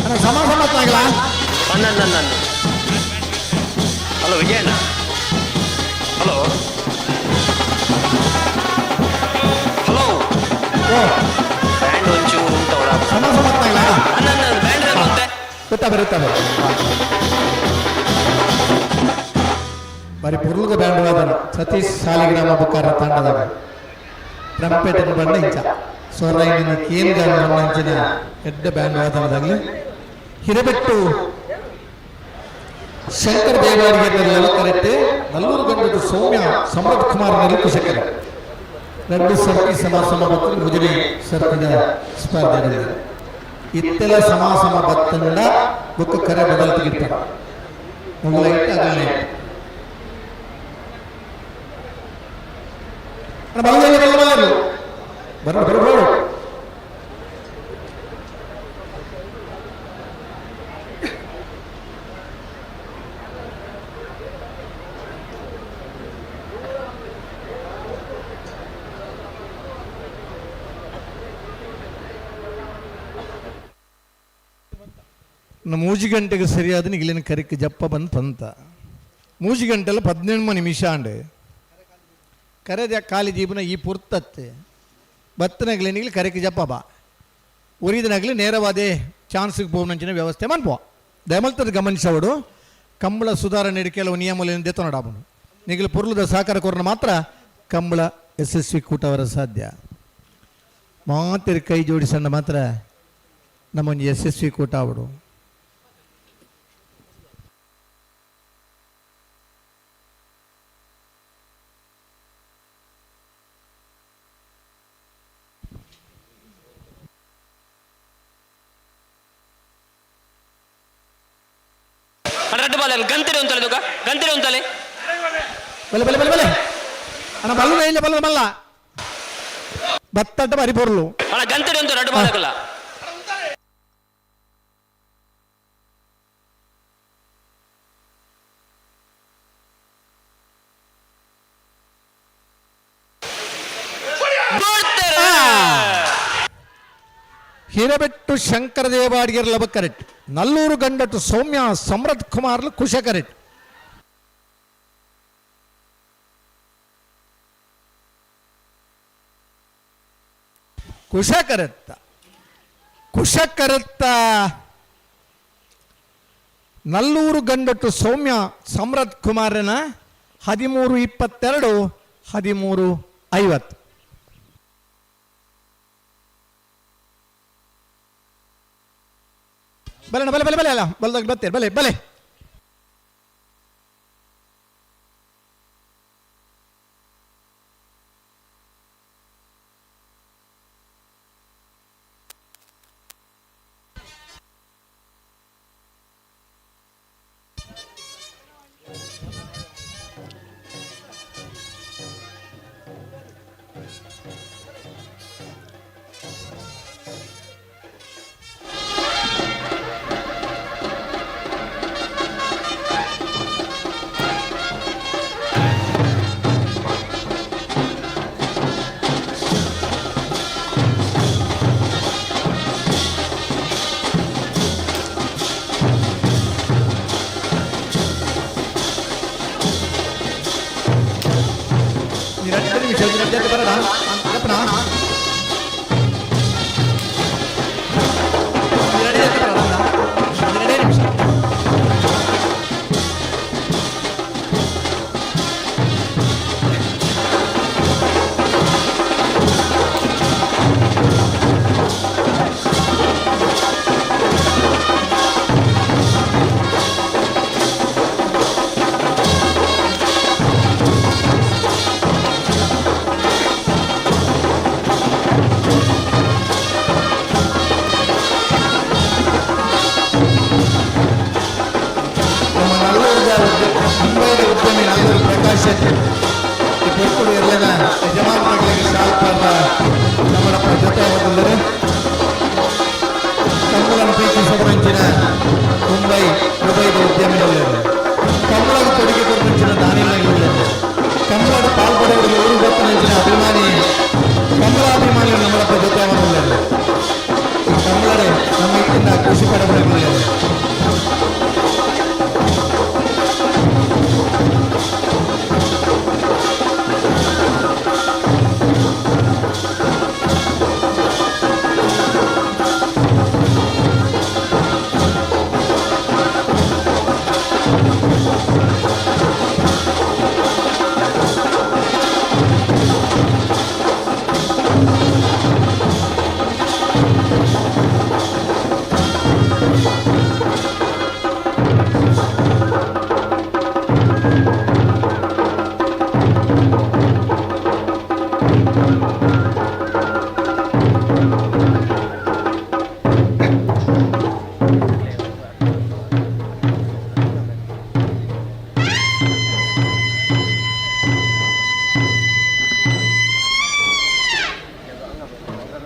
ಅಣ್ಣ ಸಮ ಸಮ ಅಣ್ಣ ನನ್ನ hello Vijayanna, hello hello, band ಒಂಚೂರು ಉಂಟವಳ. ಸಮ ಸಮ ಅಣ್ಣ ಬ್ಯಾಂಡ್ ಅಂತೆ. ಗೊತ್ತಾ ಬರುತ್ತಾ ಬಾರಿ ಪುರ್ಲದ ಬ್ಯಾಂಡ್ ವಾದನ ಸತೀಶ್ ಸಾಲಿಗ್ರಾಮ ಬುಕ್ಕಾರ ತಂಡದಾಗ ಟ್ರಂಪೆಟ್ ಬಣ್ಣ ಇಂಚ ಸ್ವರೈನ ಕೇಂದ್ರ ಅಂಚಿನ ಎಡ್ಡ ಬ್ಯಾಂಡ್ ವಾದನದಾಗಲಿ. ಹಿರಬೆಟ್ಟು ಶಂಕರ್ ದೇವಾಡಿಗೆ ಕರೆಕ್ಟ್, ನಲ್ಲೂರು ಗಂಡದ ಸೌಮ್ಯ ಸಮೃದ್ಧ ಕುಮಾರ್ ನಲ್ಲೂರು ಶಂಕರ್ ಎರಡು ಸರ್ತಿ ಸಮ ಸಮ ಬತ್ತಲು ಮುಜಲಿ ಸರ್ತಿದ ಸ್ಪರ್ಧೆ ಇತ್ತೆಲ್ಲ ಸಮ ಸಮ ಬತ್ತಂಡ ಬುಕ್ಕ ಕರೆ ಬದಲು ತೆಗಿತಾರೆ ಮೊದಲೈಟ್ ಅಗಲೇ ಬಲ್ಲ ಬಲ್ಲ ಬಲ್ಲ ಬರ ಬರ ಬರ. ಮೂಜಿ ಗಂಟೆಗೆ ಸರಿಯಾದ ಇಲ್ಲಿನ ಕರಿಕ್ ಜಪ್ಪ ಬಂದು ಪಂತ ಮೂಜಿ ಗಂಟೆಲ್ಲ 18 ನಿಮಿಷ ಅಂಡೆ ಕರೆದ ಖಾಲಿ ಜೀವನ ಈ ಪುರ್ತತ್ತೆ ಬತ್ತನಗ್ಲಿ ಕರೆಕ್ ಜಪ್ಪ ಬಾ ಉರಿದನಗ್ಲಿ ನೇರವಾದೆ ಚಾನ್ಸ್ಗೆ ಹೋಗ್ನಂಚಿನ ವ್ಯವಸ್ಥೆ ಮನ್ಪೋ. ದಯಮಲ್ತದ ಗಮನಿಸವಡು ಕಂಬಳ ಸುಧಾರಣೆ ಕೆಲವು ನಿಯಮಗಳನ್ನು ದೆತ್ತೊನಡಾಬನು ನಿಗಲು ಪೊರ್ಲದ ಸಹಕಾರ ಕೊರನ ಮಾತ್ರ ಕಂಬಳ ಯಶಸ್ವಿ ಕೂಟವರ ಸಾಧ್ಯ. ಮಾತಿರ ಕೈ ಜೋಡಿಸಣ್ಣ ಮಾತ್ರ ನಮ್ಮೊಂದು ಯಶಸ್ವಿ ಕೂಟ ಅವಡು. ರಡ್ಡು ಬಾಲ್ ಗಂತಿರೆ ಉಂತಲೆ ತುಗ ಗಂತಿರೆ ಉಂತಲೆ. ಬಲೆ ಬಲೆ ಬಲೆ ಬಲೆ ಅಣ್ಣ ಬಲ್ಲ ಇಲ್ಲ ಬಲ್ಲ ಬಲ್ಲ ಬತ್ತಟ್ಟ ಬಾರಿ ಪೊರ್ಲು. ಅಣ್ಣ ಗಂತಿರೆ ಉಂಟು ರಡ್ಡು ಬಾಲ್ ಹಾಕಲ್ಲ. ಹಿರಬೆಟ್ಟು ಶಂಕರ ದೇವಾಡಿಗರ್ ಲಬ ಕರೆಕ್ಟ್, ನಲ್ಲೂರು ಗಂಡಟ್ಟು ಸೌಮ್ಯ ಸಮೃದ್ಧ ಕುಮಾರ್ ಕುಶ ಕರೆಕ್ಟ್. ಕುಶಕರತ್ತ ಕುಶಕರತ್ತ ನಲ್ಲೂರು ಗಂಡಟ್ಟು ಸೌಮ್ಯ ಸಮರತ್ ಕುಮಾರನ 13:22 13:50. ಬಲೆ ಬಲೆ ಬಲೆ ಬಲೆ ಅಲ್ಲ ಬಲ್ದಾಗ ಬತ್ತೇರಿ ಬಲೆ ಬಲೆ.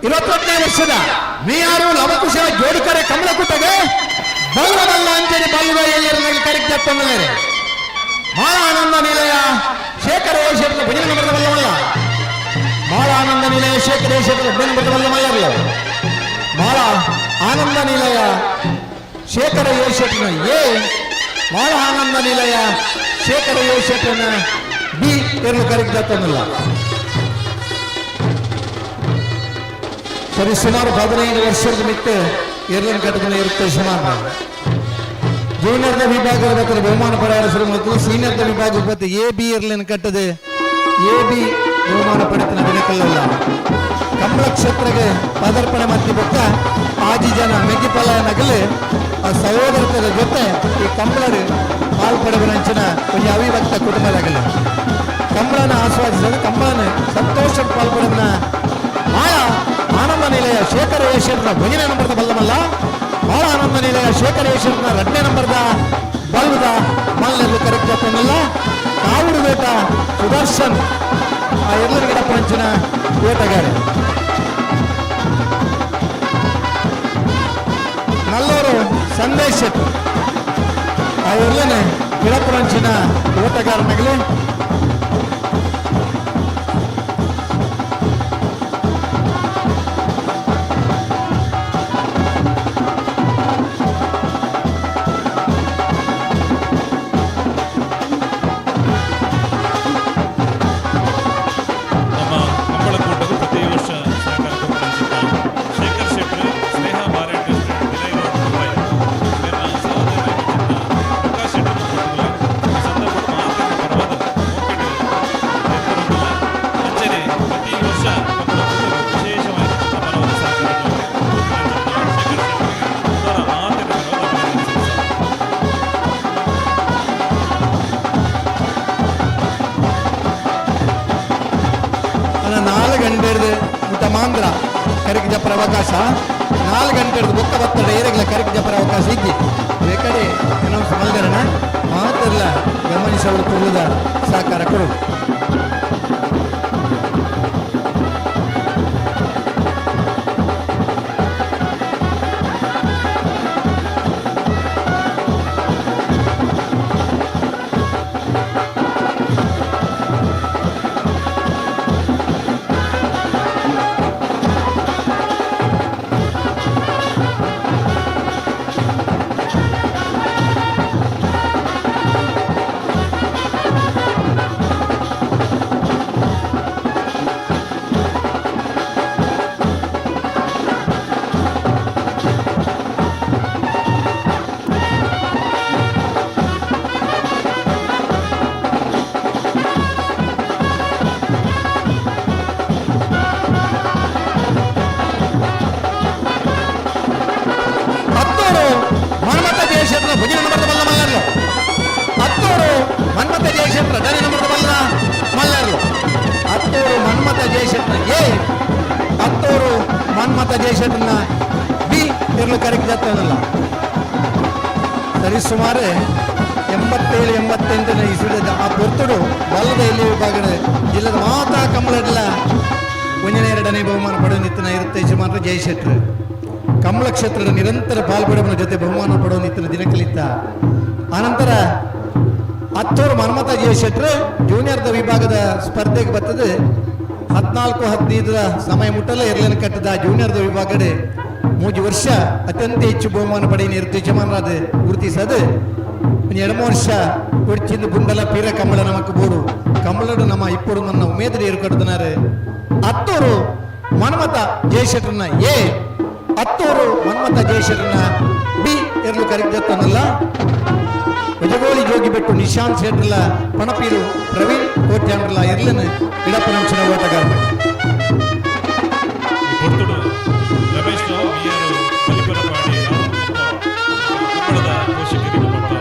21ನೇ ವರ್ಷದ ಮೀಯಾರು ಲವಕುಶ ಜೋಡುಕರೆ ಕಮಲಕುಟಗೆ ಬಲ್ಲಬಲ್ಲ ಅಂಜನಿ ಬಲ್ಲುವ ಎಲ್ಲರಲ್ಲಿ ಕರಿಕ್ತೊಂದರೆ ಮಾಳಾನಂದ ನಿಲಯ ಶೇಖರ ಶೇಖರ ಭಜನೆ ಬರೆದ ಬಲ್ಲವಲ್ಲ ಮಾಳಾನಂದ ನಿಲಯ ಶೇಖರ ಶೇಖರ ಭಜನೆ ಬರೆದ ಬಲ್ಲವಲ್ಲ ಮಾಳ ಆನಂದ ನಿಲಯ ಶೇಖರ ಶೇಖರನ ಎ ಮಾಳ ಆನಂದ ನಿಲಯ ಶೇಖರ ಶೇಖರನ ಬಿ ಎರಡು ಕರಿಕ್ತೊಂದಿಲ್ಲ. ಸರಿ ಸುಮಾರು 15 ವರ್ಷದ ಮಿಟ್ಟು ಎರಡನೇ ಘಟಕದಲ್ಲಿ ಇರುತ್ತೆ. ಸುಮಾರು ಜೂನಿಯರ್ದ ವಿಭಾಗದ ಬರ್ತದೆ ಬಹುಮಾನ ಪಡೆಯಲು ಶುರು ಮತ್ತು ಸೀನಿಯರ್ದ ವಿಭಾಗ ಬರ್ತದೆ. ಎ ಬಿ ಇರ್ಲಿನ ಕಟ್ಟದೆ ಎ ಬಿ ಬಹುಮಾನ ಪಡೆತನ ದಿನಕ್ಕಲ್ಲ. ಕಮಲ ಕ್ಷೇತ್ರಕ್ಕೆ ಪದಾರ್ಪಣೆ ಮತ್ತಿ ಬೊಕ್ಕ ಆಜಿ ಜನ ಮೆಗ್ಗಿಪಲ ನಗಲು ಆ ಸಹೋದರತರ ಜೊತೆ ಈ ಕಂಬಳರು ಪಾಲ್ಪಡೆವರಂಚಿನ ಒಂದು ಅವಿಭಕ್ತ ಕುಟುಂಬದಾಗಲಿ ಕಂಬಳನ ಆಸ್ವಾದಿಸಲು ಕಂಬಳನ ಸಂತೋಷ ಪಾಲ್ಪಡನ್ನ ಮಾಳ ಆನಂದ ನಿಲಯ ಶೇಖರ ಯಶರ್ನ ಒಂದನೇ ನಂಬರ್ದ ಬಲ್ಲಮಲ್ಲ ಮಾಳ ಆನಂದ ನಿಲಯ ಶೇಖರ ಯಶರ್ನ 2ನೇ ನಂಬರ್ದ ಬಲ್ಲದ ಮಲ್ಲಲ್ಲಿ ಕರೆಕ್ಟ್ ಆಗ್ತಾನಲ್ಲ ಕಾವುಡು ಬೇಟ ಸುದರ್ಶನ್ ಆ ಎಲ್ಲರಿಗಿಡ ಪಂಚಿನ ಓಟಗಾರ ನಲ್ಲೂರು ಸಂದೇಶ್ ಶೆಟ್ಟಿ ಆ ಎಲ್ಲನೇ ಗಿಡಪುರಂಚಿನ ಓಟಗಾರನಾಗಲಿ. ನಮ್ಮ ಕಂಬಳಕೂಟವು ಪ್ರತಿ ವರ್ಷ ಸಹಕಾರ ಕೊಡುವಂತಹ ಮಾಂದ್ರ ಕರಿಕ್ ಜಪ್ಪರ ಅವಕಾಶ. 4 ಗಂಟೆ ಬೊಕ್ಕ ಬತ್ತಡ ಏರೆಗ್ಲ ಕರಿಕ್ ಜಪ್ಪರ ಅವಕಾಶ ಇದ್ದಿ. ಬೇಕಾದ್ರೆ ಅನೌನ್ಸ್ ಮಲ್ದರಣ ಮಾತೆಲ್ಲ ಗಮನಿಸಲು ಕುರುದ ಸಹಕಾರ ಕೊಡು. ಜಯಶೆಟ್ಟನ ಬಿ ಇರಲು ಕರೆಕ್ಟ್ ಜಾತನಲ್ಲ. ಸರಿ ಸುಮಾರು 87 88ನೇ ಇಸ್ವಿದ ಆ ಪೊರ್ತುಡು ಬಲ್ಲದ ಇಲ್ಲಿ ವಿಭಾಗದ ಜಿಲ್ಲದ ಮಾತಾ ಕಂಬಳಡ್ಲ ಒಂದನೇ ಎರಡನೇ ಬಹುಮಾನ ಪಡೆದು ನಿತ್ತಿನ ಇರುತ್ತೆ ಯಜಮಾನರು ಜಯಶೆಟ್ಟರು. ಕಮಲ ಕ್ಷೇತ್ರದ ನಿರಂತರ ಪಾಲ್ಪಡೆಯವನ ಜೊತೆ ಬಹುಮಾನ ಪಡೆದು ನಿತ್ತಿನ ದಿನಕಲಿತ್ತ. ಆನಂತರ ಹತ್ತೂರು ಮನ್ಮಥ ಜಯಶೆಟ್ಟರು ಜೂನಿಯರ್ದ ವಿಭಾಗದ ಸ್ಪರ್ಧೆಗೆ ಬರ್ತದೆ. 14 15 ಸಮಯ ಮುಟ್ಟಲ್ಲ ಇರಲಿನ ಕಟ್ಟದ ಜೂನಿಯರ್ದ ವಿಭಾಗಡೆ 3 ವರ್ಷ ಅತ್ಯಂತ ಹೆಚ್ಚು ಬಹುಮಾನ ಪಡೆಯ ಇರುತ್ತೆ ಯಜಮಾನರಾದ ಗುರುತಿಸದು. 2 ವರ್ಷ ಕೊಡ್ಚಿಂದು ಬುಂಡಲ ಪೀರ ಕಮಲ ನಮಕ್ ಬೋಡು ಕಮಲಡು ನಮ್ಮ ಇಪ್ಪಡು ನನ್ನ ಉಮೇದರಿ ಏರ್ಕಡ್ದನಾರು. ಹತ್ತೂರು ಮನ್ಮಥ ಜಯಶೆಟ್ಟರನ್ನ ಎ, ಹತ್ತೂರು ಮನ್ಮಥ ಜಯಶೆಟ್ಟರನ್ನ ಬಿ ಎರಲು ಕರೆಕ್ಟ್. ಬಜಗೋಳಿ ಜೋಗಿಬೆಟ್ಟು ನಿಶಾಂತ್ ಶೆಟ್ಟರ್ಲ ಪಣಪೀರು ಪ್ರವೀಣ್ ಕೋಟ್ಯಾಂಡ್ರಲ ಎರ್ಲನ್ ಇಡಪ್ಪನಂಚಿನ ಓಟಗಾರ. ರಮೇಶ್ ರಾವ್ ಬಿಆರ್ ಬಲಿಪರಪಾಡಿ ಕೊಪ್ಪಳದ ಪೋಷಕರಿಗೆ ಮತ್ತು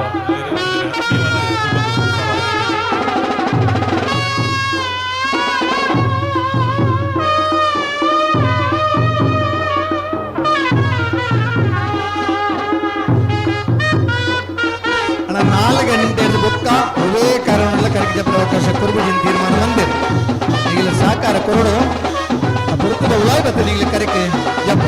ಅಣ್ಣ 4 ಗಂಟೆ ಬೊಕ್ಕ ಒವೇ ಕಾರಣಲ್ಲ ಕರೆಕ್ಟ್ ಅವಕಾಶ ಕುರುಬಜಿನ ತೀರ್ಮಾನ ಬಂದೆ. ಈಗಲ ಸಹಕಾರ ಕೊರಡು ಆ ಬರುತ್ತದ ಉಳಾಯ್ ಬರ್ತದೆ ಈಗಲೇ ಕರೆಕ್ಟ್ ಜಪ್ಪ.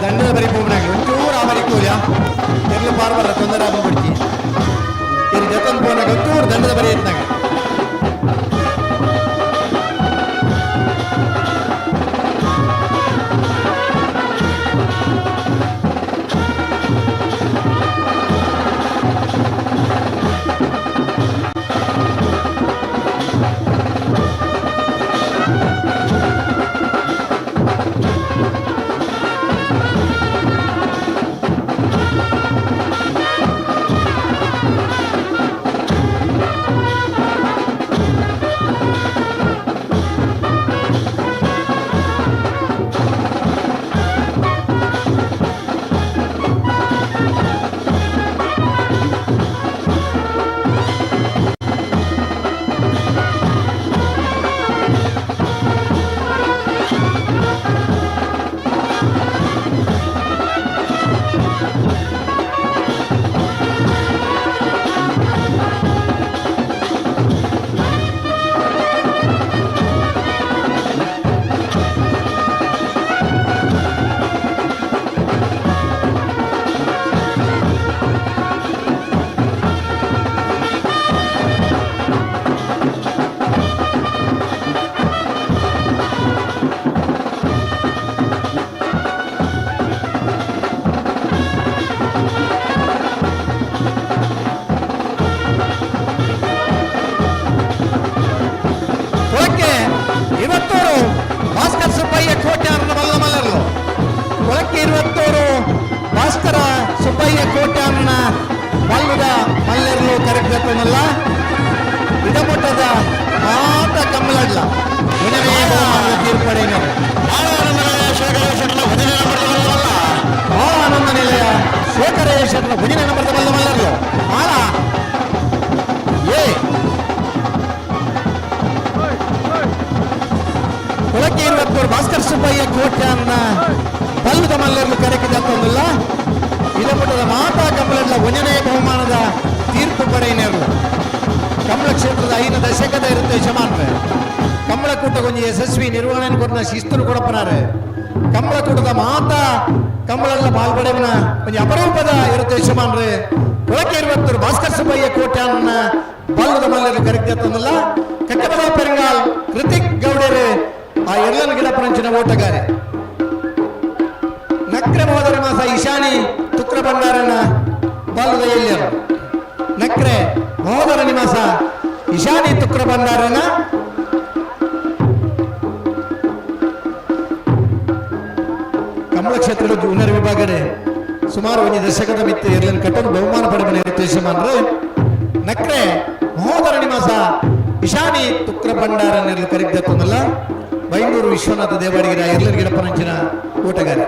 ದಂಡದ ಬರಿ ಪೂರ್ಣಾಗಿ ಒಂಚೂರು ಆ ಬರಿ ಕೂಲ ಎರ್ಲು ಪಾರ್ಬರ ತೊಂದರೆ ಆಗ ಬಿಡ್ತಿ ಎಲ್ಲಿ ಜೊತೆ ಪೋನಾಗ ಒಂಚೂರು ದಂಡದ ಬರಿ ಎತ್ನಾಗ. ಜತ್ತೊಂದಲ್ಲ ಇಡಮಟ್ಟದ ಮಾತ ಕಮ್ಮಲಡ್ಲ ಒಂಜನೇ ಬಹುಮಾನದ ತೀರ್ಪಡೆಯನ್ನು ಆನಂದ ನಿಲಯ ಶೇಖರಯ್ಯ ಶೆಟ್ಟರ ಭುಜನ ನಂಬರ್ದ ಬಲ್ಲ ಮಲ್ಲರ್ಲು ಮಾಳ ಎ. ಕೊಳಕೆ ಇರುವತ್ತೂರು ಭಾಸ್ಕರ್ ಸುಬ್ಬಯ್ಯ ಕೋಟ್ಯಾನ್ನ ಬಲ್ಲದ ಮಲ್ಲರ್ಲು ಕರೆಕೆ ಜತ್ತೊಂದಿಲ್ಲ. ಇಡಮಟ್ಟದ ಮಾತಾ ಕಮ್ಮಲಡ್ಲ ಒಂಜನೇ ಬಹುಮಾನದ ತೀರ್ಪು ಪಡೆಯನೇರ್ಲು. ಕಮಲ ಕ್ಷೇತ್ರದ 5 ದಶಕದ ಇರುತ್ತೆ ಯಜಮಾನ್ರೆ. ಕಮಲಕೂಟ ಕೊಂಚ ಯಶಸ್ವಿ ನಿರ್ವಹಣೆ ಕೊಡ್ನ ಶಿಸ್ತುನು ಕೊಡಪನಾರೆ. ಕಮಲಕೂಟದ ಮಾತಾ ಕಮಲಲ್ಲ ಪಾಲ್ಪಡೆವನ ಒಂಜಿ ಅಪರೂಪದ ಇರುತ್ತೆ ಯಜಮಾನ್ರೆ. ಕೊಳಕೆ ಇರುವತ್ತೂರು ಭಾಸ್ಕರ್ ಸುಬ್ಬಯ್ಯ ಕೋಟ್ಯಾನ್ನ ಬಲ್ಲದ ಮಲ್ಲರು ಕರೆಕ್ಟ್ ಕಟ್ಟಬಲ ಪೆರಂಗಾಲ್ ಕೃತಿಕ್ ಗೌಡರು ಆ ಎಲ್ಲನ ಗಿಡ ಪರಂಚಿನ ಓಟಗಾರೆ. ನಕ್ರೆ ಮಹೋದರ ಮಾಸ ಇಶಾನಿ ತುಕ್ರ ಭಂಡಾರನ ಬಲ್ಲದ ಎಲ್ಲಿಯರು. ನಕ್ರೆ ಮಹೋದರ ನಿವಾಸ ಇಶಾನಿ ತುಕ್ರ ಭಂಡಾರನ ಕಮಲ ಕ್ಷೇತ್ರದ ಜೂನಿಯರ್ ವಿಭಾಗಡೆ ಸುಮಾರು ಒಂದು ದಶಕದ ಮಿತ್ತು ಎರ್ಲನ್ ಕಟ್ಟಲು ಬಹುಮಾನ ಪಡೆದ ನಿರ್ದೇಶಮಾನರು. ನಕ್ರೆ ಮಹೋದರ ನಿವಾಸ ಇಶಾನಿ ತುಕ್ರ ಭಂಡಾರ ನೆರಳು ಕರಿದ್ದತ್ತೊಂದಲ್ಲ ಬೈಂದೂರು ವಿಶ್ವನಾಥ ದೇವಾಡಿಗರ ಎರ್ಲನ್ ಗಿಡಪ್ಪನಂಚಿನ ಓಟಗಾರ.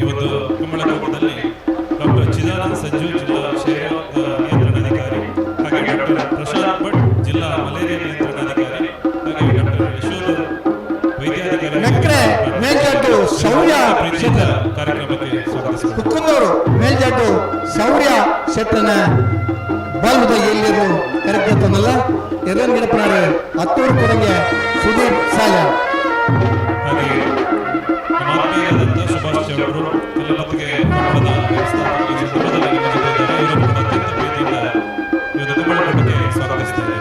ಇವತ್ತು ಕಂಬಳಕೂಟದಲ್ಲಿ ಡಾಕ್ಟರ್ ಚಿದಾನಂದ್ ಸಜ್ಜು ಜಿಲ್ಲಾ ಕ್ಷಯರೋಗ ನಿಯಂತ್ರಣಾಧಿಕಾರಿ, ಹಾಗೆ ಡಾಕ್ಟರ್ ಪ್ರಶಾಂತ್ ಭಟ್ ಜಿಲ್ಲಾ ಮಲೇರಿಯಾ ನಿಯಂತ್ರಣಾಧಿಕಾರಿ, ಹಾಗೆ ಡಾಕ್ಟರ್ ಯಶೋಧ ವೈದ್ಯಾಧಿಕಾರಿ ನಕ್ರೆ ಮೇಲ್ಜಡ್ಡು ಶೌರ್ಯ ಪ್ರೀತಿಯಿಂದ ಕಾರ್ಯಕ್ರಮಕ್ಕೆ ಸ್ವಾಗತಿಸಿದ್ದಾರೆ. ಕುಕ್ಕುಂದವರು ಮೇಲ್ಜಡ್ಡು ಶೌರ್ಯ ಶೆಟ್ಟನ ಬಲ್ಬದ ಎಲ್ಲಿರು ಕರೆಕ್ಟ್ ಎಲ್ಲನ್ ಗಿಡಪ್ಪನವರು ಹತ್ತೂರು ಕೊಡಂಗೆ ಸುದೀಪ್ ಸಾಲ. ಹಾಗೆ ನಮ್ಮ ಆತ್ಮೀಯರಾದಂಥ ಸುಭಾಷ್ ಚೌಡ್ರು ಕಲ್ಲಮತ್ತಿಗೆ ಕಂಬಳದ ವ್ಯವಸ್ಥಾಪಕರು ಈ ಸಂದರ್ಭದಲ್ಲಿ ನಮ್ಮ ಜೊತೆ ಇದ್ದಾರೆ. ಇವರು ಕೂಡ ಅತ್ಯಂತ ಪ್ರೀತಿಯಿಂದ ಇವತ್ತು ಕಂಬಳಕೂಟಕ್ಕೆ ಸ್ವಾಗತಿಸ್ತಾ ಇದ್ದಾರೆ.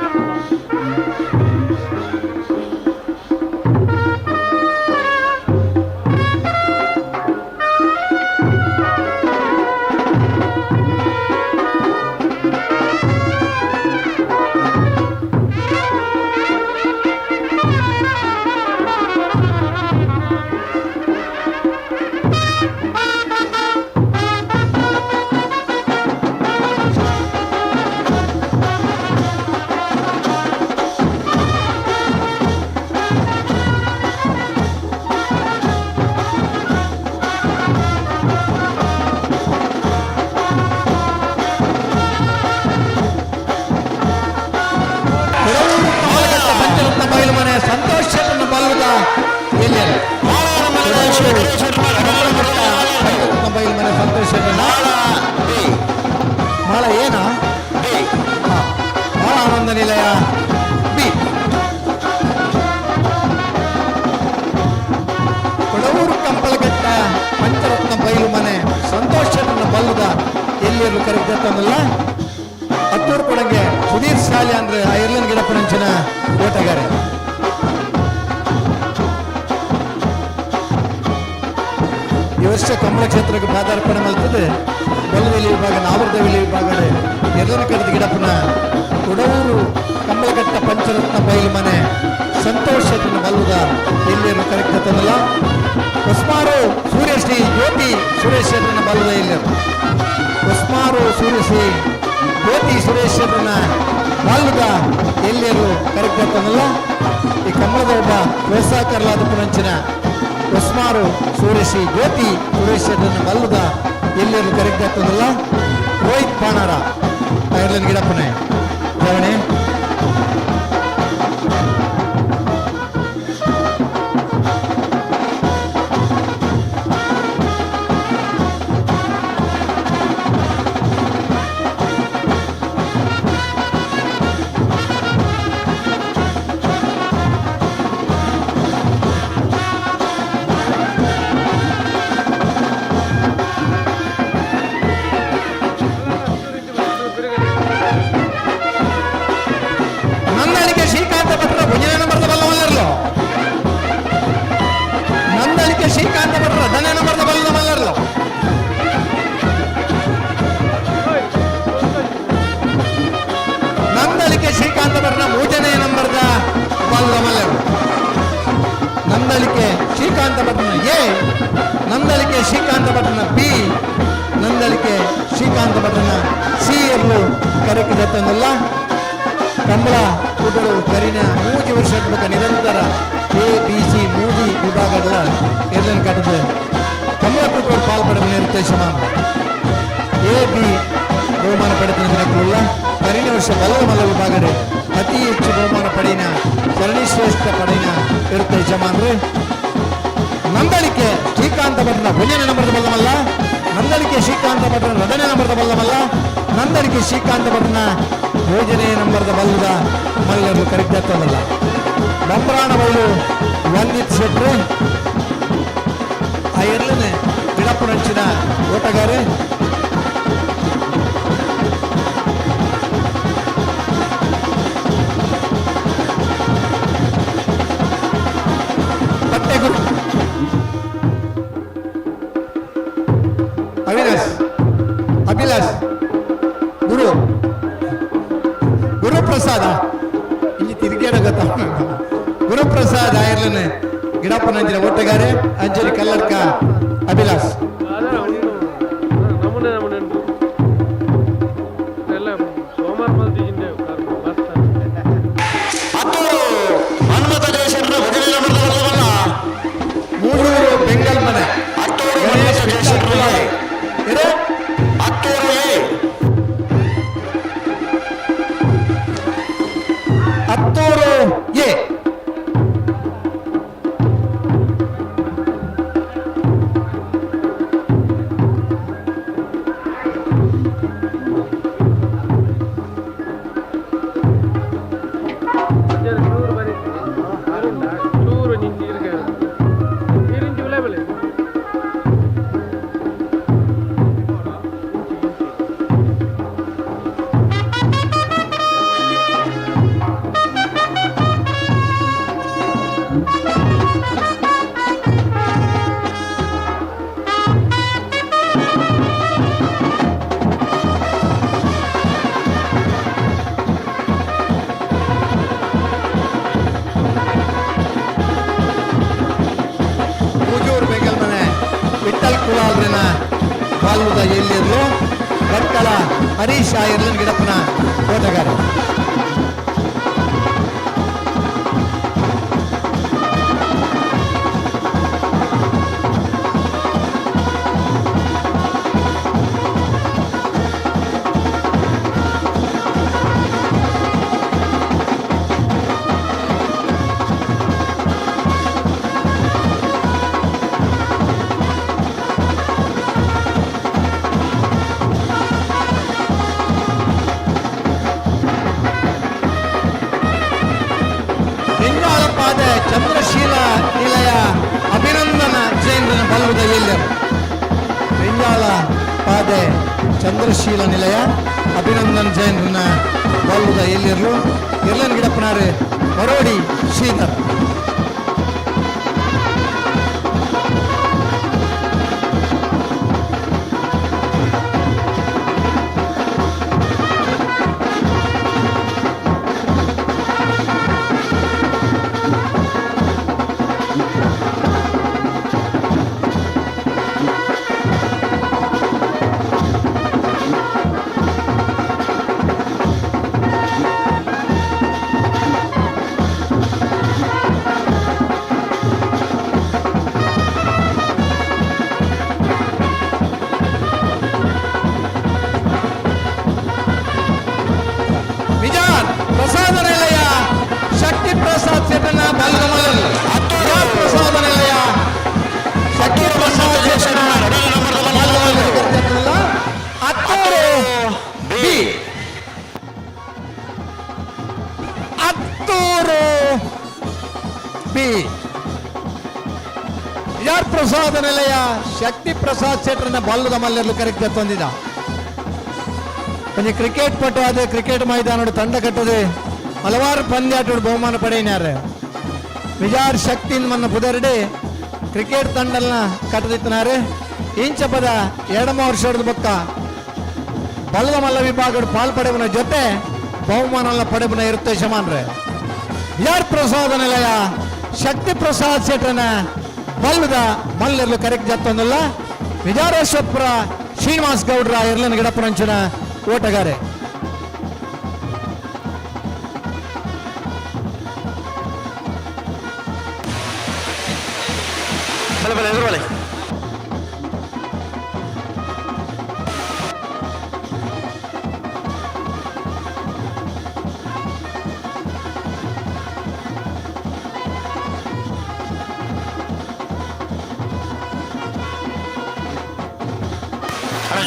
ಪಂಚರತ್ನ ಬಯಲು ಮನೆ ಸಂತೋಷ್ ಶೆಟ್ಟನ ಬಲ್ಲದ ಎಲ್ಲಿಯರು. ಪಂಚರತ್ನ ಬಯಲು ಮನೆ ಸಂತೋಷ್ ಶೆಟ್ಟನ ಮಾಳ ಏನ ಮಾಳ ಆನಂದ ನಿಲಯ ಬಿ. ಕೊಡವೂರು ಕಂಪಲಘಟ್ಟ ಪಂಚರತ್ನ ಬಯಲು ಮನೆ ಸಂತೋಷ್ ಶೆಟ್ಟನ ಬಲ್ಲದ ಎಲ್ಲಿಯರು ಕರೆಕ್ಟ್ ಹತ್ತೂರು ಕೊಡಂಗೆ ಸುಧೀರ್ ಶಾಲೆ ಅಂದ್ರೆ ಐರ್ಲೆಂಡ್ ಗಿಡಪ್ಪನಂಚಿನ ಓಟಗಾರೆ. ಈ ವರ್ಷ ಕಮಲ ಕ್ಷೇತ್ರಕ್ಕೆ ಪಾದಾರ್ಪಣೆ ಮಾಡ್ತದೆ ಬೊಲ್ಲವೆಲಿ ವಿಭಾಗ ನಾವರ್ದವೆಲಿ ವಿಭಾಗ ಎರಡನ ಕಡೆದ ಗಿಡಪ್ಪನ ಕೊಡವೂರು ಕಮಲಘಟ್ಟ ಪಂಚರತ್ನ ಬಯಲು ಮನೆ ಸಂತೋಷ್ ಶೆಟ್ಟನ ಬಲ್ಲದ ಎಲ್ಲಿಯನ್ನು ಕರೆಕ್ಟ್ ತಂದಲ್ಲ ಹೊಸ್ಮಾರು ಸೂರ್ಯಶ್ರೀ ಜ್ಯೋತಿ ಸುರೇಶ್ ಶೆಟ್ಟನ ಬಲ್ಲದ ಎಲ್ಲಿಯರು. ಹೊಸ್ಮಾರು ಸೂರ್ಯಶ್ರೀ ಜ್ಯೋತಿ ಸುರೇಶ್ ಶೆಟ್ಟನ ಬಲ್ಲದ ಎಲ್ಲಿಯರು ಕರೆಕ್ಟ್ ತಂದಲ್ಲ ಈ ಕಮಲದ ಒಬ್ಬ ಪ್ರೋತ್ಸಾಹಕರಲಾದ ಪುನಂಚಿನ ಹೊಸ್ಮಾರು ಸೂರ್ಯಶ್ರೀ ಜ್ಯೋತಿ ಸುರೇಶ್ ಶೆಟ್ಟನ ಬಲ್ಲದ ಎಲ್ಲಿಯರು ಕರೆಕ್ಟ್ ಆಗ್ತದಲ್ಲ ರೋಹಿತ್ ಪಾಣಾರ ಐರ್ಲೆಂಡ್ ಗಿಡಪ್ಪನೆ ಜವಣೆ. ನಂದಳಿಕೆ ಶ್ರೀಕಾಂತ ಭಟ್ರ ಭುಜನ ನಂಬರ್ದ ಬಲ್ಲ ಮಲ್ಲರ್ಲು. ನಂದಳಿಕೆ ಶ್ರೀಕಾಂತ ಭಟ್ರ ಧನ್ಯ ನಂಬರ್ದ ಬಲ್ಲ ಮಲ್ಲರ್ಲು. ನಂದಳಿಕೆ ಶ್ರೀಕಾಂತ ಭಟ್ರ ಮೂರನೇ ನಂಬರ್ದ ಬಲ್ಲ ಮಲ್ಲರು. ನಂದಳಿಕೆ ಶ್ರೀಕಾಂತ ಭಟ್ರನ ಎ, ನಂದಳಿಕೆ ಶ್ರೀಕಾಂತ ಭಟ್ರನ ಬಿ, ನಂದಳಿಕೆ ಶ್ರೀಕಾಂತ ಭಟ್ರನ ಬೊಕ್ಕ ನಿರಂತರ ಎ ಬಿ ಸಿ ಮೂಜಿ ವಿಭಾಗಗಳ ಎರ್ಲೆನ್ ಕಟ್ಟದ ಕಮಲ ಕೂಟೋಡು ಪಾಲ್ಪಡೆಪುನ ನಿರ್ದೇಶಮಾನ ಎ ಬಿ ಬಹುಮಾನ ಪಡೆದ ದಿನಕ್ಕುಳ್ಳ ಕರಿನ ವರ್ಷ ಬಲದ ಮಲ್ಲ ವಿಭಾಗಡೆ ಅತಿ ಹೆಚ್ಚು ಬಹುಮಾನ ಪಡೆಯಿನ ಸರಣಿ ಶ್ರೇಷ್ಠ ಪಡೆಯಿನ ಇರುತ್ತೆ ಯಜಮಾನರು. ನಂದಳಿಕೆ ಶ್ರೀಕಾಂತ ಭಟ್ರನ ಒಂದನೇ ನಂಬರ್ದ ಬಲ್ಲಮಲ್ಲ, ನಂದಳಿಕೆ ಶ್ರೀಕಾಂತ ಭಟ್ರನ ಎರಡನೇ ನಂಬರ್ದ ಬಲ್ಲಮಲ್ಲ, ನಂದಳಿಕೆ ಶ್ರೀಕಾಂತ ಭಟ್ರನ ಯೋಜನೆ ನಂಬರ್ದ ಬಲ್ಲದ ಮಲ್ಲರು ಕರಿದ್ದಲ್ಲ. ಬಂಬ್ರಾಣ ಬಲ್ಲು ವಂದಿತ್ ಶೆಟ್ರು ಆ ಎರ್ಲನೆ ಬಿಡಪ್ಪನಂಚಿನ ಓಟಗಾರೆ. ಪಟ್ಟೆಗುರು ಅವಿನಾಶ್ ಅಭಿಲಾಷ್ ಗುರು ಗುರುಪ್ರಸಾದ ಇಲ್ಲಿ ತಿರುಗೇಡ ಗೊತ್ತ ಗುರುಪ್ರಸಾದ್ ಆಯರ್ಲನೆ ಗಿಡಪ್ಪನಂಚಿನ ಓಟಗಾರೆ ಅಂಜಲಿ ಕಲ್ಲಡ್ಕ ಅಭಿಲಾಷ್. ಮನ್ಮಥ ಜಯಶೆಟ್ಟರ ಭಜನೆ ನಂಬರ್ದ ಬಲ್ಲವಲ್ಲ. ಮೂಡೂರು ಬೆಂಗಲ್ ಮನೆ ಅತ್ತೂರು ಮನ್ಮಥ ಜಯಶೆಟ್ಟರು ಎ. ಅತ್ತೂರು ಎ. ಹತ್ತೂರು ಎ. ಪೂಜೂರು ಬೆಂಗಲ್ ಮನೆ ವಿಠಲ್ ಕುಲಾಲ್ರಿನ ಬಾಲ್ಯದ ಎಲ್ಲಿರ್ಲು ಭಟ್ಕಳ ಹರೀಶ್ ಆಯರ್ಲನ್ ಗಿಡಪ್ಪನ ಓಟಗಾರ. ಹೆಂಗಾಳಪಾದ ಚಂದ್ರಶೀಲ ನಿಲಯ ಅಭಿನಂದನ ಜೈನರ ಬಲುದ ಎಲ್ಲರು. ಬೆಂಗಾಳ ಪಾದೆ ಚಂದ್ರಶೀಲ ನಿಲಯ ಅಭಿನಂದನ್ ಜೈನರನ್ನ ಬಲುದ ಎಲ್ಲಿರಲು ಎಲ್ಲನ್ ಗಿಡಪ್ಪನಾರು ಮರೋಡಿ ಶ್ರೀಧರ್. ವಿಜಾನ್ ಪ್ರಸಾದ ನಿಲಯ ಶಕ್ತಿ ಪ್ರಸಾದ್ ಶೆಟ್ಟನ ಬಲ್ಲಮಲ್. ವಿಜಾನ್ ಪ್ರಸಾದ ನಿಲಯ ಶಕ್ತಿ ಪ್ರಸಾದ್ ಶೆಟ್ಟನ ಬಲ್ಲಮಲ್. ಹತ್ತೂರು ಬಿ. ಹತ್ತೂರು ಬಿ. ವಿಜಾನ್ ಪ್ರಸಾದ ನಿಲಯ ಶಕ್ತಿ ಪ್ರಸಾದ್ ಶೆಟ್ಟರನ್ನ ಬಲ್ಲದ ಮಲ್ಲರ್ಲು ಕರೆಕ್ಟ್ ತಂದಿದ್ದ. ಒಂಜಿ ಕ್ರಿಕೆಟ್ ಪಟು ಆದ ಕ್ರಿಕೆಟ್ ಮೈದಾನಡು ತಂಡ ಕಟ್ಟದೆ ಹಲವಾರು ಪಂದ್ಯಾಟಡು ಬಹುಮಾನ ಪಡೆಯಿನಾರೆ. ವಿಜಾರ್ ಶಕ್ತಿ ಮನ್ನ ಪುದರ್ಡೆ ಕ್ರಿಕೆಟ್ ತಂಡಲ್ನ ಕಟ್ಟದಿತ್ತನಾರೆ. ಇಂಚಪದ ಎಡಮ ವರ್ಷದ ಬೊಕ್ಕ ಬಲದ ಮಲ್ಲ ವಿಭಾಗಡು ಪಾಲ್ ಪಡೆವನ ಜೊತೆ ಬಹುಮಾನ ಪಡೆವನ ಇರುತ್ತೆ ಯಜಮಾನ್ರೆ. ಯಾರ್ ಪ್ರಸಾದ ನಿಲಯ ಶಕ್ತಿ ಪ್ರಸಾದ್ ಶೆಟ್ಟನ ಬಲ್ಲದ ಮಲ್ಲರ್ಲು ಕರೆಕ್ಟ್ ಜತ್ತೊಂದಲ್ಲ. ವಿಜಾರೇಶ್ವರಪುರ ಶ್ರೀನಿವಾಸ್ ಗೌಡ್ರ ಎರ್ಲನ ಗಿಡಪ್ಪನಂಚಿನ ಓಟಗಾರೆ.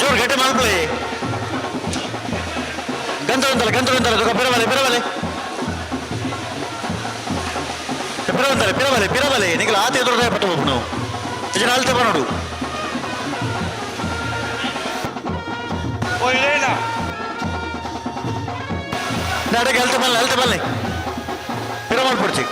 ಜೋರು ಗಟ್ಟಿ ಮಲ್ಪಲಿ. ಗಂತ ಉಂತಲ್ಲ, ಗಂತ ಉಂತಲ್ಲ, ತುಕ ಪಿರಬಲೆ ಪಿರಬಲೆ ಪಿರವಂತಲೆ ಪಿರಬಲೆ ಪಿರಬಲೆ. ನಿಗಲ ಆತ ಎದುರು ಪಟ್ಟು ಹೋಗ್ನು ಇಜನ ಅಲ್ತೆ ಬರೋಡು. ನಾಟಕ ಅಲ್ತೆ ಬಲ್ಲೆ ಅಲ್ತೆ ಬಲ್ಲೆ ಪಿರ ಮಲ್ಪಡ್ಚಿ.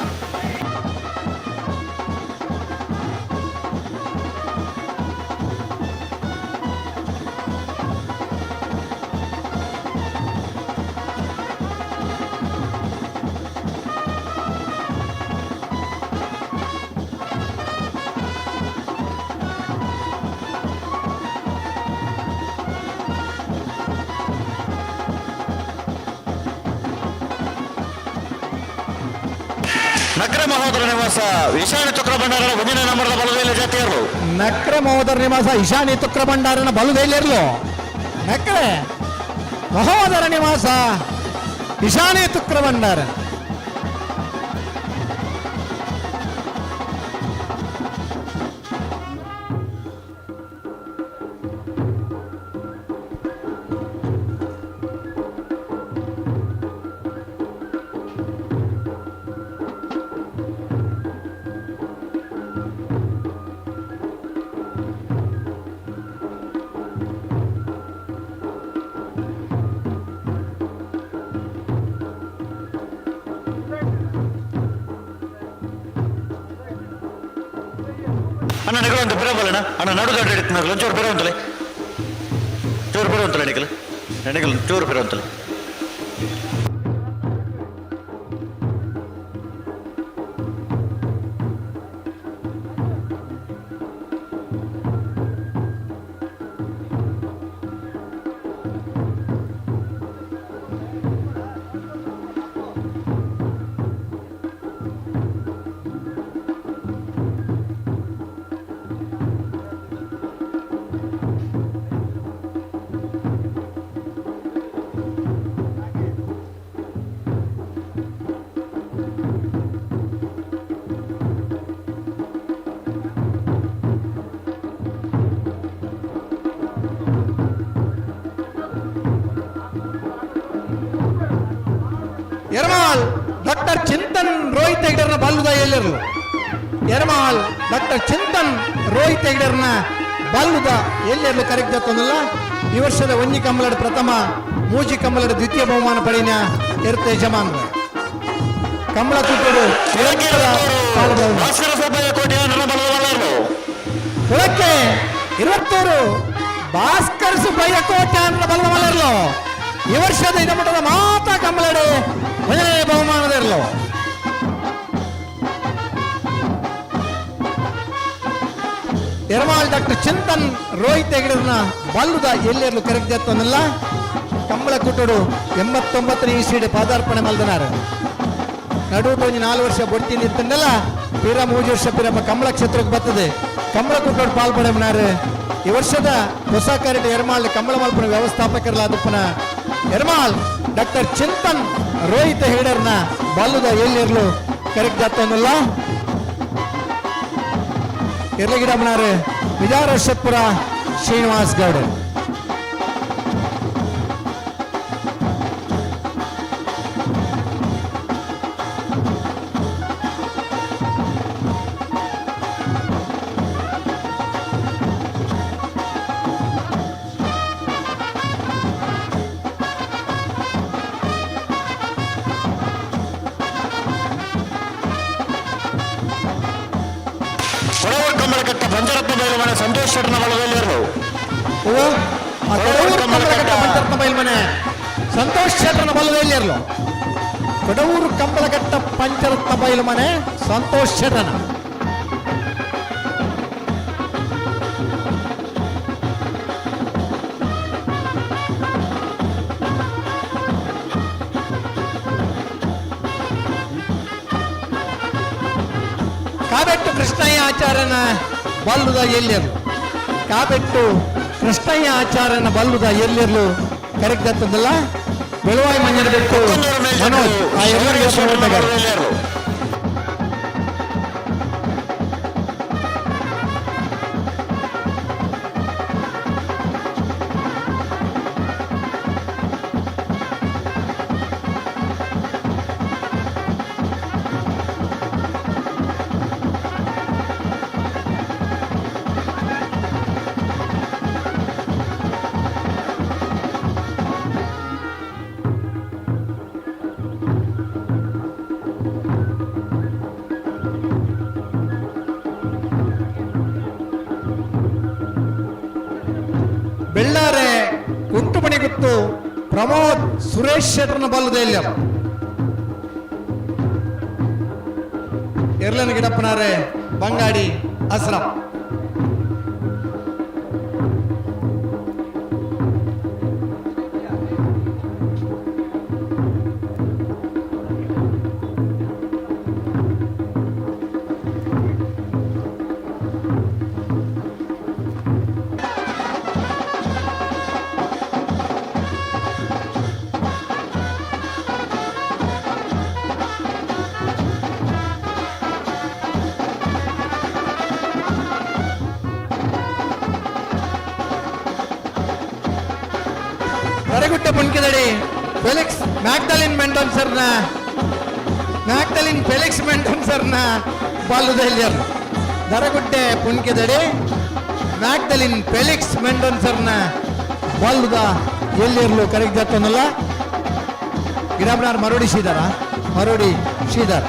ನಕ್ರ ಮಹೋದರ ನಿವಾಸ ಈಶಾನ್ಯ ಚಕ್ರ ಭಂಡಾರನ ಮುಂದಿನ ನಂಬರದ ಬಲದಲ್ಲಿ ಜಾತಿಯರು. ನಕ್ರ ಮಹೋದರ ನಿವಾಸ ಈಶಾನ್ಯ ತುಕ್ರ ಭಂಡಾರನ ಬಲುದೈಲಿರ್ಲು. ನಕ್ರೆ ಮಹೋದರ ನಿವಾಸ ಈಶಾನ್ಯ ತುಕ್ರ ಭಂಡಾರ. ಅಣ್ಣ ನೆಗಲು ಪಿರಬಲ್ಲಣ್ಣ ಅಣ್ಣ ನಡು ದೊಡ್ಡ ಹಿಡಿತು ಒಂಚೂರು ಪಿರವಂತಲೆ ಚೂರು ಪಿರವಂತಲೆ ನಿಕಲ್ ನೆಗಲು ಚೂರು ಪಿರವಂತಲೆ. ಎರ್ಮಾಲ್ ಡಾಕ್ಟರ್ ಚಿಂತನ್ ರೋಹಿತ್ ಹೆಗ್ಡರ್ನ ಬಲ್ಲುದ ಎಲ್ಲಿರಲು. ಎರ್ಮಾಲ್ ಡಾಕ್ಟರ್ ಚಿಂತನ್ ರೋಹಿತ್ ಹೆಗ್ಡರ್ನ ಬಲ್ಲುದ ಎಲ್ಲಿರಲು ಕರೆಕ್ಟ್ ತಂದಲ್ಲ. ಈ ವರ್ಷದ ಒಂಜಿ ಕಂಬಳದ ಪ್ರಥಮ, ಮೂಜಿ ಕಂಬಳದ ದ್ವಿತೀಯ ಬಹುಮಾನ ಪಡೆಯ ಎರ್ತ ಯಜಮಾನರು ಕಂಬಳ ಕೂಟರು. ಕುಳಕ್ಕೆ 21 ಭಾಸ್ಕರ್ ಸುಬ್ಬಯ್ಯ ಕೋಟ್ಯಾನ ಬಲ್ಲ ಮಲರ್ಲು. ಈ ವರ್ಷದ ಇದಮಠದ ಮಾತಾ ಕಂಬಳಡು ಮೊದಲನೇ ಬಹುಮಾನದಿರಲು. ಎರ್ಮಾಲ್ ಡಾಕ್ಟರ್ ಚಿಂತನ್ ರೋಹಿತ್ ಹೆಗಡರ್ನ ಬಲ್ಲುದ ಎಲ್ಲೆರ್ಲು ಕರೆಕ್ಟ್ ಜತ್ತನಲ್ಲ. ಕಂಬಳ ಕುಟುಡು 89ನೇ ಇಸ್ವಿಡ್ ಪಾದಾರ್ಪಣೆ ಮಲ್ದನಾರು. ನಡುಟು ಒಂಜಿ 4 ವರ್ಷ ಬೊಟ್ಟಿ ನಿತ್ತಂಡಲ್ಲ ಪಿರ 3 ವರ್ಷ ಪಿರಪ್ಪ ಕಂಬಳ ಕ್ಷೇತ್ರಕ್ಕೆ ಬರ್ತದೆ. ಕಂಬಳ ಕುಟುಡು ಪಾಲ್ಪಡೆಮನಾರು. ಈ ವರ್ಷದ ಹೊಸ ಕರೆಟ್ ಎರ್ಮಾಲ್ ಕಂಬಳ ಮಲ್ಪನ ವ್ಯವಸ್ಥಾಪಕರಲಾದಪ್ಪನ ಎರ್ಮಾಲ್ ಡಾಕ್ಟರ್ ಚಿಂತನ್ ರೋಹಿತ್ ಹೆಗಡರ್ನ ಬಲ್ಲುದ ಎಲ್ಲಿರ್ಲು ಕರೆಕ್ಟ್ ಜಾತವನ್ನಲ್ಲ. ಎರ್ಲಗಿಡಮ್ಮನಾರು ವಿಜಾರಶಪುರ ಶ್ರೀನಿವಾಸ್ ಗೌಡ. ಕೊಡವೂರು ಕಮಲಕಟ್ಟ ಪಂಚರತ್ನ ಬೈಲುಮನೆ ಸಂತೋಷ್ ಶೆಟ್ಟನ ಬಲದಲ್ಲಿರಲು. ಕೊಡವೂರು ಕಮಲಕಟ್ಟ ಪಂಚರತ್ನ ಬೈಲ್ಮನೆ ಸಂತೋಷ್ ಶೆಟ್ಟನ ಬಲದಲ್ಲಿರಲು. ಕೊಡವೂರು ಕಂಬಳಘಟ್ಟ ಪಂಚರತ್ನ ಬೈಲುಮನೆ ಸಂತೋಷ್ ಶೆಟ್ಟನ. ಕಾಬೆಟ್ಟು ಕೃಷ್ಣಯ್ಯ ಆಚಾರ್ಯನ ಬಲ್ಲುದ ಎಲ್ಲಿರ್ಲು. ಕಾಬೆಟ್ಟು ಕೃಷ್ಣಯ್ಯ ಆಚಾರ್ಯನ ಬಲ್ಲುದ ಎಲ್ಲಿರ್ಲು ಕರೆಕ್ಟ್ ಆಗ್ತದಲ್ಲ. ಬೆಳುವಾಯಿ ಮಂಜನ ಬೆಟ್ಟು ಮನೋಜ್ ಆ ಎಲ್ಲರಿಗೂ ಸ್ವಾಗತ. ಬೆಳ್ಳಾರೆ ಕುಂಟುಮಣಿಗುತ್ತು ಪ್ರಮೋದ್ ಸುರೇಶ್ ಶೆಟ್ಟರ್ನ ಬಲ್ಲದ ಇಲ್ಲ. ಎರ್ಲನ ಗಿಡಪ್ಪನಾರೆ ಬಂಗಾಡಿ ಅಸ್ರಂ. ಹೊರಗುಟ್ಟ ಪುಣ್ಕೆದಡಿ ಫೆಲಿಕ್ಸ್ ಮ್ಯಾಕ್ಡಲಿನ್ ಮೆಂಡೋನ್ಸರ್ನ, ಮ್ಯಾಕ್ಡಲಿನ್ ಫೆಲಿಕ್ಸ್ ಮೆಂಡೋನ್ಸರ್ನ ಬಾಲುದೆಲ್ಯರ್. ದರಗುಡ್ಡೆ ಪುಣ್ಕೆದಡಿ ಮ್ಯಾಕ್ಡಲಿನ್ ಫೆಲಿಕ್ಸ್ ಮೆಂಡೋನ್ಸರ್ನ ಬಾಲುದ ಎಲ್ಲಿರ್ಲು ಕರೆಕ್ಟ್ ಜಾತನಲ್ಲ. ಗಿಡಬ್ರಾರ್ ಮರೋಡಿ ಶ್ರೀಧರ, ಮರೋಡಿ ಶ್ರೀಧರ್.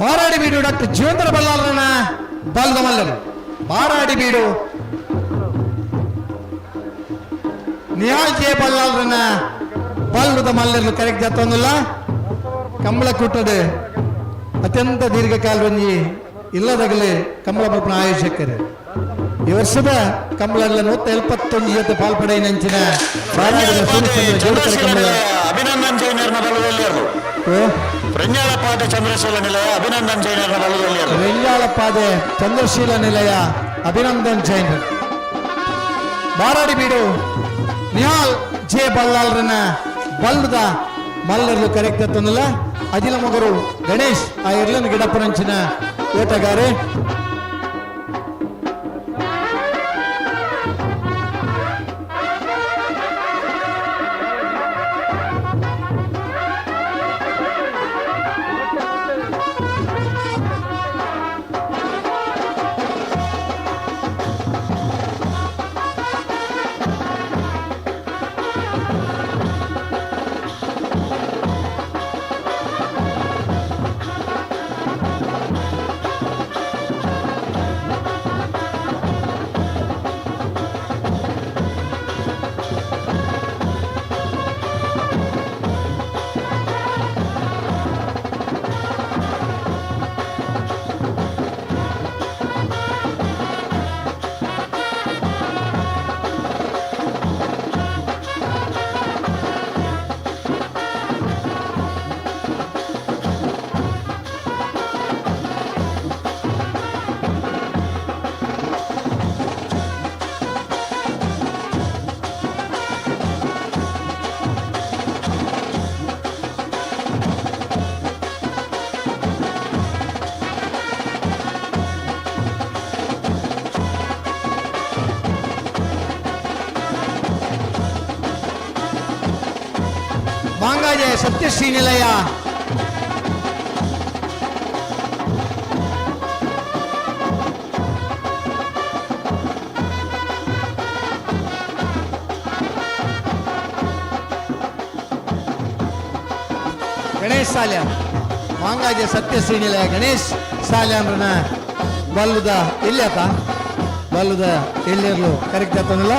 ಮಾರಾಡಿ ಬೀಡು ಡಾಕ್ಟರ್ ಜೀವಂತರ ಬಲ್ಲಾಳರನ್ನ ಬಾಲ್ದ ಮಲ್ಲರು. ಮಾರಾಡಿ ಬೀಡು ನಿಹಾಲ್ ಜೆ ಬಲ್ಲಾಳರನ್ನ ಬಲ್ಲದ ಮಲ್ಲರು ಕರೆಕ್ಟ್ ಜಾತೊಂದಿಲ್ಲ. ಕಂಬಳ ಕೂಟದ ಅತ್ಯಂತ ದೀರ್ಘಕಾಲ ಒಂಜಿ ಇಲ್ಲದಗಲಿ ಕಂಬಳ ಬಲ್ಪನ ಆಯೋಜಕರು. ಈ ವರ್ಷದ ಕಂಬಳ 171 ಜೊತೆ ಪಾಲ್ಪಡೆಯಿನಂಚಿನ ಅಭಿನಂದನ್ ಜೈನರ್ನ ಬಲದಲ್ಲಿಯರು. ರೆಂಜಾಳಪಾದೆ ಚಂದ್ರಶೀಲ ನಿಲಯ ಅಭಿನಂದನ್ ಜೈನರ್ನ ಬಲದಲ್ಲಿಯರು. ರೆಂಜಾಳಪಾದೆ ಚಂದ್ರಶೀಲ ನಿಲಯ ಅಭಿನಂದನ್ ಜೈನ್. ಬಾರಾಡಿ ಬೀಡು ನಿಹಾಲ್ ಜೆ ಬಲ್ಲಾಳ್ರನ್ನ ಬಲ್ಲದ ಮಲ್ಲರ್ಲು ಕರೆಕ್ಟ್ ತಂದಲ್ಲ. ಅಜಿಲ ಮಗರು ಗಣೇಶ್ ಆ ಇರ್ಲನ್ ಗಿಡಪ್ಪನಂಚಿನ ಓಟಗಾರೆ. ಮಾಂಗಾಜೆ ಸತ್ಯಶ್ರೀ ನಿಲಯ ಗಣೇಶ್ ಸಾಲ್ಯಾನ್. ಮಾಂಗಾಜೆ ಸತ್ಯಶ್ರೀ ನಿಲಯ ಗಣೇಶ್ ಸಾಲ್ಯಾನ್ರನ ಬಲ್ಲದ ಎಲ್ಲಿ ಆತ ಬಲ್ಲದ ಎಲ್ಲಿರ್ಲು ಕರೆಕ್ಟ್ ಆತನಲ್ಲ.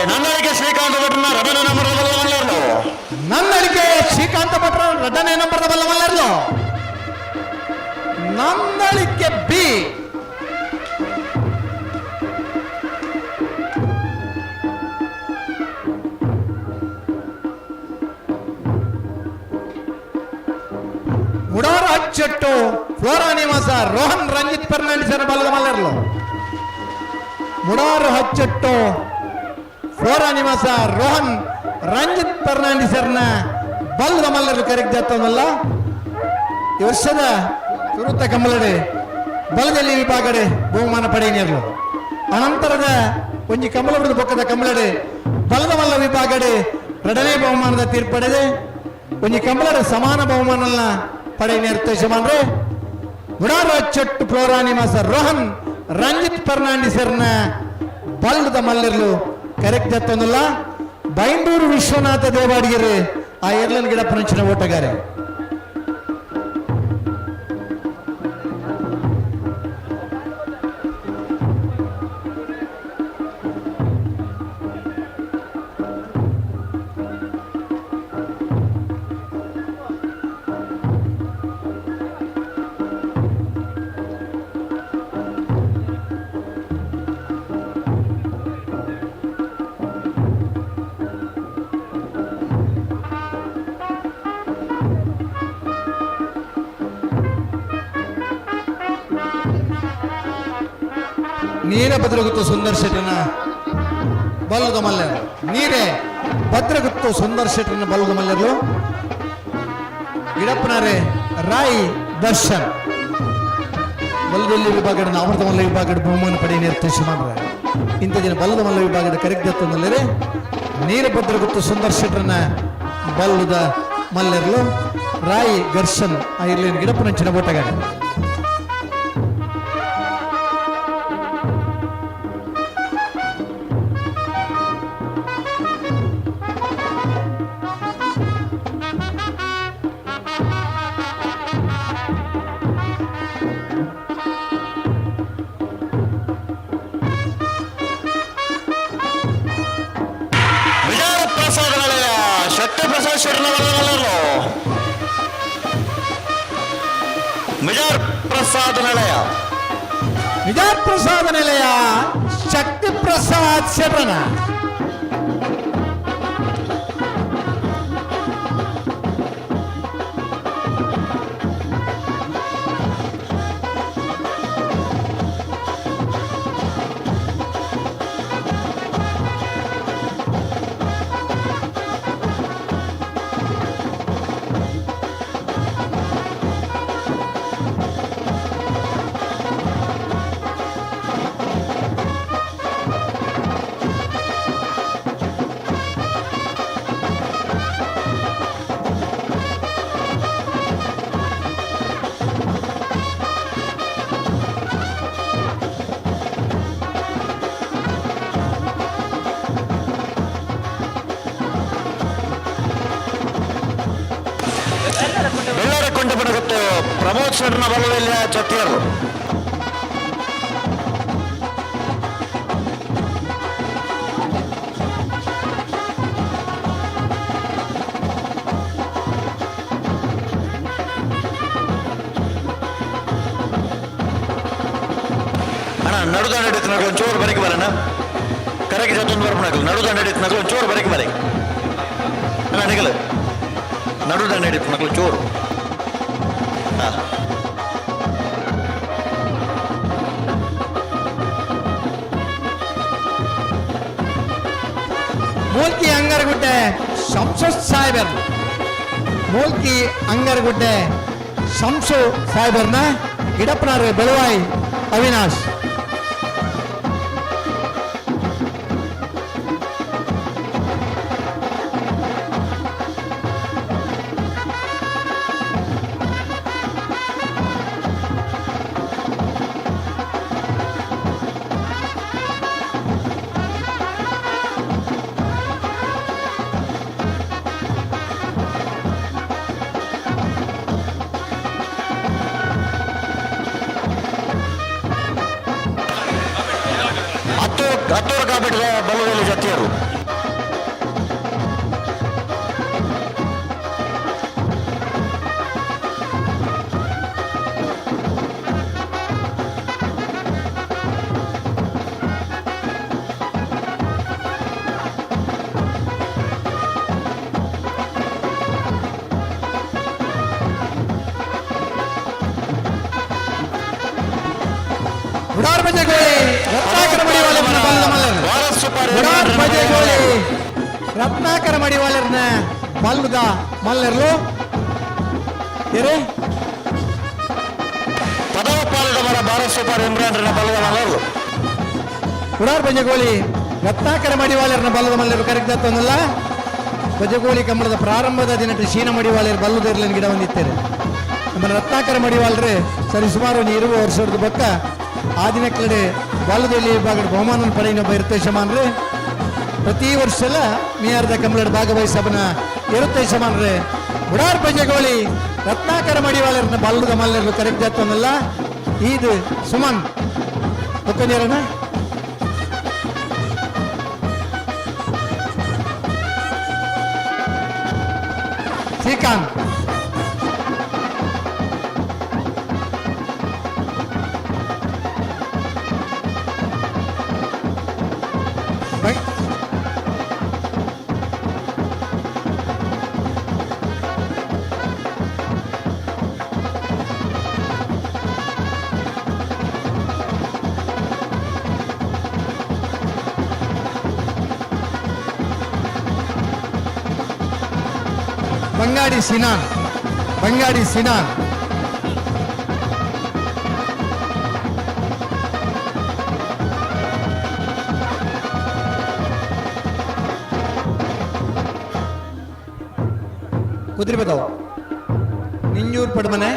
ನನ್ನಡಿಕೆ ಶ್ರೀಕಾಂತ ಭಟ್ರನ ರಡನೆ ನಂಬರ್ದ ಬಲ್ಲ ಮಲ್ಲರ್ಲು. ನಂದಳಿಕೆ ಶ್ರೀಕಾಂತ ಭಟ್ರ ರಡನೆ ನಂಬರ್ದ ಬಲ್ಲ ಮಲ್ಲರ್ಲು. ನಂದಳಿಕೆ ಬಿ. ಮುಡಾರ ಅಚ್ಚಟ್ಟು ಫ್ಲೋರಾ ನಿವಾಸ ರೋಹನ್ ರಂಜಿತ್ ಫರ್ನಾಂಡಿಸ್ ಬಲದ ಮಲ್ಲರ್ಲು. ಮುಡಾರು ಹಚ್ಚಟ್ಟು ಫ್ಲೋರಾ ನಿವಾಸ ರೋಹನ್ ರಂಜಿತ್ ಫರ್ನಾಂಡಿಸರ್ನ ಬಲ್ಲದ ಮಲ್ಲರು ಕರೆಕ್ಟ್ ಜಾತವಲ್ಲ. ಈ ವರ್ಷದ ಸುರುತ ಕಂಬಲಡೆ ಬಲದಲ್ಲಿ ವಿಭಾಗಡೆ ಬಹುಮಾನ ಪಡೆಯನಿರಲು. ಅನಂತರದ ಒಂಜಿ ಕಂಬಳ ಬಿಡುದು ಬೊಕ್ಕದ ಕಂಬಳಡೆ ಬಲದ ಮಲ್ಲ ವಿಭಾಗಡೆ ಎರಡನೇ ಬಹುಮಾನದ ತೀರ್ಪಡೆದೆ ಒಂಜಿ ಕಂಬಳದ ಸಮಾನ ಬಹುಮಾನ ಪಡೆಯನಿರ್ತ ಯಜಮಾನ್ರೆ. ಮುಡಾರ ಚೊಟ್ಟು ಫ್ಲೋರಾ ನಿವಾಸ ರೋಹನ್ ರಂಜಿತ್ ಫರ್ನಾಂಡಿಸರ್ನ ಬಲ್ಲದ ಮಲ್ಲರ್ಲು ಕರೆಕ್ಟ್ ಜತ್ತೊಂದಲ್ಲ. ಬೈಂದೂರು ವಿಶ್ವನಾಥ ದೇವಾಡಿಗರು ಆ ಏರ್ಲನ್ ಗಿಡ ಪಂಚಿನ ಓಟಗಾರೆ. ನೀರೇ ಭದ್ರಗುತ್ತು ಸುಂದರ್ ಶೆಟ್ಟನ ಬಲ್ಲದ ಮಲ್ಲರು. ನೀರೇ ಭದ್ರಗುತ್ತು ಸುಂದರ್ ಶೆಟ್ಟನ ಬಲ್ಲದ ಮಲ್ಲರು. ಗಿಡಪ್ಪನಾರೆ ರಾಯ್ ದರ್ಶನ್ ಬಲದಲ್ಲಿ ವಿಭಾಗದ ಅಮೃತ ಮಲ್ಲ ವಿಭಾಗದ ಬಹುಮಾನ ಪಡೆಯ ನಿರ್ದೇಶಮಾನ್ರೆ. ಇಂಥ ದಿನ ಬಲದ ಮಲ್ಲ ವಿಭಾಗದ ಕರೆಕ್ಟ್ ನೀರ ಭದ್ರಗುತ್ತು ಸುಂದರ್ ಶೆಟ್ಟರನ ಬಲ್ಲದ ಮಲ್ಲರ್ಲು ರಾಯ್ ಘರ್ಷನ್ ಆ ಇರ್ಲಿನ ಗಿಡಪ್ಪನಂಚಿನ ಓಟಗಾರ. ಪ್ರಸಾದ್ ನಳೆಯ ಶಕ್ತಿ ಪ್ರಸಾದ್ ಶೆಟ್ಟನ ಬಲದ ಮಲ್ಲರ್ಲು. ಮಿಜಾರ್ ಪ್ರಸಾದ್ ನಳೆಯ ವಿಜಯ ಪ್ರಸಾದ ನಿಲಯ ಶಕ್ತಿ ಪ್ರಸಾದ್ ಶೆಟ್ರನ. ಬೆಳ್ಳಾರ ಕೊಂಡಪಡಗುತ್ತು ಪ್ರಮೋದ್ ಶೆಟ್ಟನ ಬಲದಲ್ಲಿ ಜೊತೆಯರು. ಅಣ್ಣ ನಡುದ ನಡೀತು ಒಂಚೂರು ಬರಕ್ಕೆ ಬರೋಣ. ಕರೆಗೆ ಜೊತೆ ಬರ್ಪಣಾಗಲು ನಡುದ ನಡೀತು ಒಂಚೂರು ಬರಕ್ಕೆ ಬರಕ್ಕೆ ಅಣ್ಣ ನಿಗಲು ನಡುದ ನಡೀತು ಚೂರು. ಹಾ ಮೂಲ್ಕಿ ಅಂಗರಗುಡ್ಡೆ ಶಂಸು ಸಾಹೇಬರ್. ಮೂಲ್ಕಿ ಅಂಗರಗುಡ್ಡೆ ಶಂಸು ಸಾಹೇಬರ್ನ ಗಿಡಪ್ಪನಾರು ಬೆಳುವಾಯಿ ಅವಿನಾಶ್. ಹತ್ತೂರು ಕಾಪಿಟ್ಟದ ಬಲದಲ್ಲಿ ಜೊತೆಯರು. ಉಡಾರ್ ಬಜೆಗೋಳಿ ರತ್ನಾಕರ ಮಡಿವಾಳರ್ನ ಬಲ್ಲ ಮಲ್ಲರು. ಉಡಾರ್ ಬಜೆಗೋಳಿ ರತ್ನಾಕರ ಮಡಿವಾಳರ್ನ ಬಲ್ಲದ ಮಲ್ಲರ್ಲು ಏರೇ ಪದವ ಪಾಲದ ಮರ ಭಾರತ್ ಸೂಪರ್ ಇಮ್ರಾನ್ ಬಲದ ಮಲ್ಲರು. ಉಡಾರ್ ಬಜೆಗೋಳಿ ರತ್ನಾಕರ ಮಡಿವಾಳರ್ನ ಬಲ್ಲದ ಮಲ್ಲರು ಕರೆಕ್ಟ್ ಆತನಲ್ಲ. ಬಜಗೋಳಿ ಕಂಬಳದ ಪ್ರಾರಂಭದ ದಿನಟ್ಟು ಶೀನ ಮಡಿವಾಳರು ಬಲ್ಲದಿರ್ಲಿನ ಗಿಡ ಹೊಂದಿತ್ತೇನೆ. ನಮ್ಮ ರತ್ನಾಕರ ಮಡಿವಾಳರು ಸರಿ ಸುಮಾರು ಒಂದು 20 ವರ್ಷದ ಬಕ್ಕ ಆ ದಿನಕ್ಕಡೆ ಬಲ್ಲದಲ್ಲಿ ವಿಭಾಗದ ಬಹುಮಾನ ಪಡೆಯಿನೊಬ್ಬ ಇರುತ್ತೆ ಶಮಾನ್ರಿ. ಪ್ರತಿ ವರ್ಷ ಮಿಯಾರ್ದ ಕಂಬಳದ ಭಾಗವಹಿಸಬನ ಇರುತ್ತೆ ಶಮಾನ್ರಿ. ಉಡಾರ್ ಬಜೆಗೋಳಿ ರತ್ನಾಕರ ಮಡಿವಾಳರನ್ನ ಬಲ್ಲದ ಮಲ್ಲರು ಕರೆಕ್ಟ್ ಆತನಲ್ಲ. ಇದು ಸುಮನ್ ಒಕ್ಕಂದಿರಣ್ಣ. ಶ್ರೀಕಾಂತ್ ಬಂಗಾಡಿ ಸಿನಾನ್, ಬಂಗಾಡಿ ಸಿನಾನ್. ಕುದುರೆ ಬದಾವ ನಿಂಜೂರ್ ಪಡ್ಮನೆ.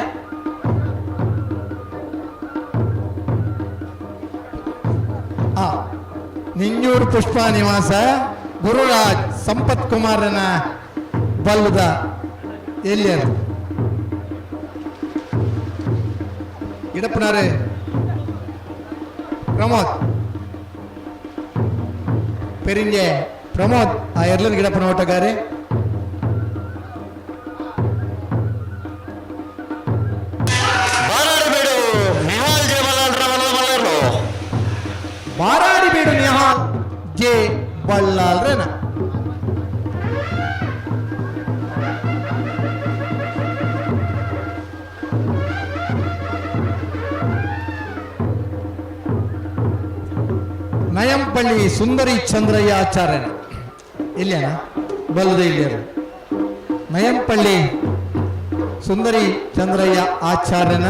ಆ ನಿಂಜೂರ್ ಪುಷ್ಪ ನಿವಾಸ ಗುರುರಾಜ್ ಸಂಪತ್ ಕುಮಾರನ ಬಲ್ಲದ ಎಲ್ಲಿ ಅದು ಇಡಪ್ಪನಾರೆ ಪ್ರಮೋದ್ ಪೆರಿಂಜೆ ಪ್ರಮೋದ್ ಆ ಎರ್ಲನ್ ಗಿಡಪ್ಪನ ಓಟಗಾರೆ. ಬಾರಾಡಿಬೇಡು ನಿಹಾಲ್ ಜೆ ಬಲ್ಲಾಳ್ರ ಬಲದ ಮಲ್ಲರು. ಬಾರಾಡಿಬೇಡು ನಿಹಾಲ್ ಜೆ ಬಲ್ಲಾಳ್ರನ. ನಯಂಪಳ್ಳಿ ಸುಂದರಿ ಚಂದ್ರಯ್ಯ ಆಚಾರ್ಯನ ಇಲ್ಲೇನ ಬಲ್ಲದೆ ಇಲ್ಲಿಯರು. ನಯಂಪಳ್ಳಿ ಸುಂದರಿ ಚಂದ್ರಯ್ಯ ಆಚಾರ್ಯನ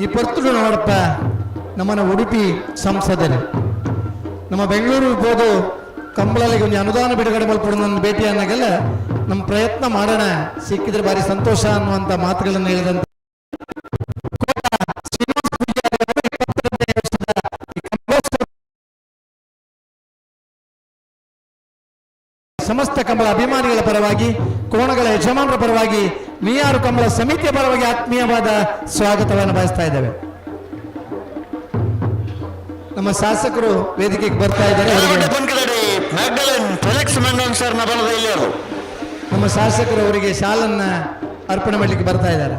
ಈ ಪರ್ತುಡು ನೋಡಪ್ಪ ನಮ್ಮನ್ನ ಉಡುಪಿ ಸಂಸದರು ನಮ್ಮ ಬೆಂಗಳೂರು ಹೋದು ಕಂಬಳಲಿಗೆ ಒಂದು ಅನುದಾನ ಬಿಡುಗಡೆ ಮಲ್ಪಡು ನನ್ನ ಭೇಟಿ ಅನ್ನಗಲ್ಲ ನಮ್ಮ ಪ್ರಯತ್ನ ಮಾಡೋಣ, ಸಿಕ್ಕಿದ್ರೆ ಭಾರಿ ಸಂತೋಷ ಅನ್ನುವಂಥ ಮಾತುಗಳನ್ನು ಹೇಳಿದಂತ ಸಮಸ್ತ ಕಂಬಳ ಅಭಿಮಾನಿಗಳ ಪರವಾಗಿ, ಕೋಣಗಳ ಯಜಮಾನರ ಪರವಾಗಿ, ಮೀಯಾರು ಕಂಬಳ ಸಮಿತಿಯ ಪರವಾಗಿ ಆತ್ಮೀಯವಾದ ಸ್ವಾಗತವನ್ನು ಬಯಸ್ತಾ ಇದ್ದೇವೆ. ನಮ್ಮ ಶಾಸಕರು ವೇದಿಕೆಗೆ ಬರ್ತಾ ಇದ್ದಾರೆ. ನಮ್ಮ ಶಾಸಕರು ಅವರಿಗೆ ಶಾಲನ್ನ ಅರ್ಪಣೆ ಮಾಡಲಿಕ್ಕೆ ಬರ್ತಾ ಇದ್ದಾರೆ.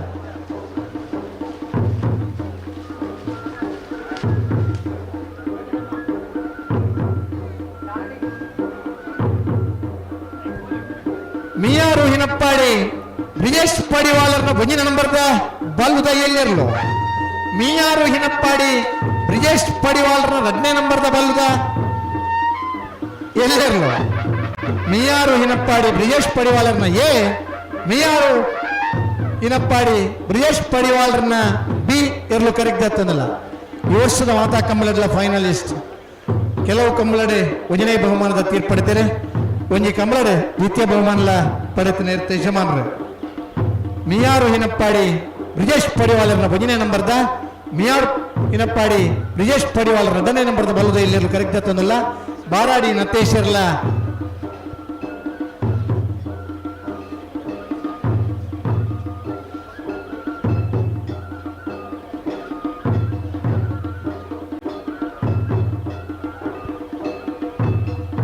ಮಿಯಾರು ಹಿನಪ್ಪಾಡಿ ಬ್ರಿಜೇಶ್ ಪಡಿವಾಲರ್ನ ಬಂಜಿನ ನಂಬರ್ದ ಬಲ್ದ ಎಲ್ಲಿರಲು. ಮಿಯಾರು ಹಿನಪ್ಪಾಡಿ ಬ್ರಿಜೇಶ್ ಪಡಿವಾಲರ್ನ 2ನೇ ನಂಬರ್ದ ಬಲ್ದ ಎಲ್ಲಿರಲು. ಮಿಯಾರು ಹಿನಪ್ಪಾಡಿ ಬ್ರಿಜೇಶ್ ಪಡಿವಾಲರ್ನ ಎ, ಮಿಯಾರು ಹಿನಪ್ಪಾಡಿ ಬ್ರಿಜೇಶ್ ಪಡಿವಾಲರ್ನ ಬಿ ಇರಲು ಕರೆಕ್ಟ್ ಆಗ್ತದಲ್ಲ. ಈ ವರ್ಷದ ಮಾತಾ ಕಂಬಳಡ್ಲ ಫೈನಲಿಸ್ಟ್. ಕೆಲವು ಕಂಬಳಡೆ ಒಂಜನೇ ಬಹುಮಾನದ ತೀರ್ಪಡ್ತಾರೆ, ಒಂಜಿ ಕಂಬಳಡೆ ದ್ವಿತೀಯ ಬಹುಮಾನಲ ಪಡೆತನ ಯಜಮಾನರು. ಮಿಯಾರು ಹಿನಪ್ಪಾಡಿ ಬ್ರಿಜೇಶ್ ಪಡಿವಾಲರ್ನ ಒಂಜನೇ ನಂಬರ್ದ, ಮಿಯಾರು ಹಿನಪ್ಪಾಡಿ ಬ್ರಿಜೇಶ್ ಪಡಿವಾಲರ್ನ 2ನೇ ನಂಬರ್ದ ಬಲದ ಇಲ್ಲಿ ಕರೆಕ್ಟ್ ಆಗ್ತದಲ್ಲ. ಬಾರಾಡಿ ನತೇಶ್ವರ್ಲ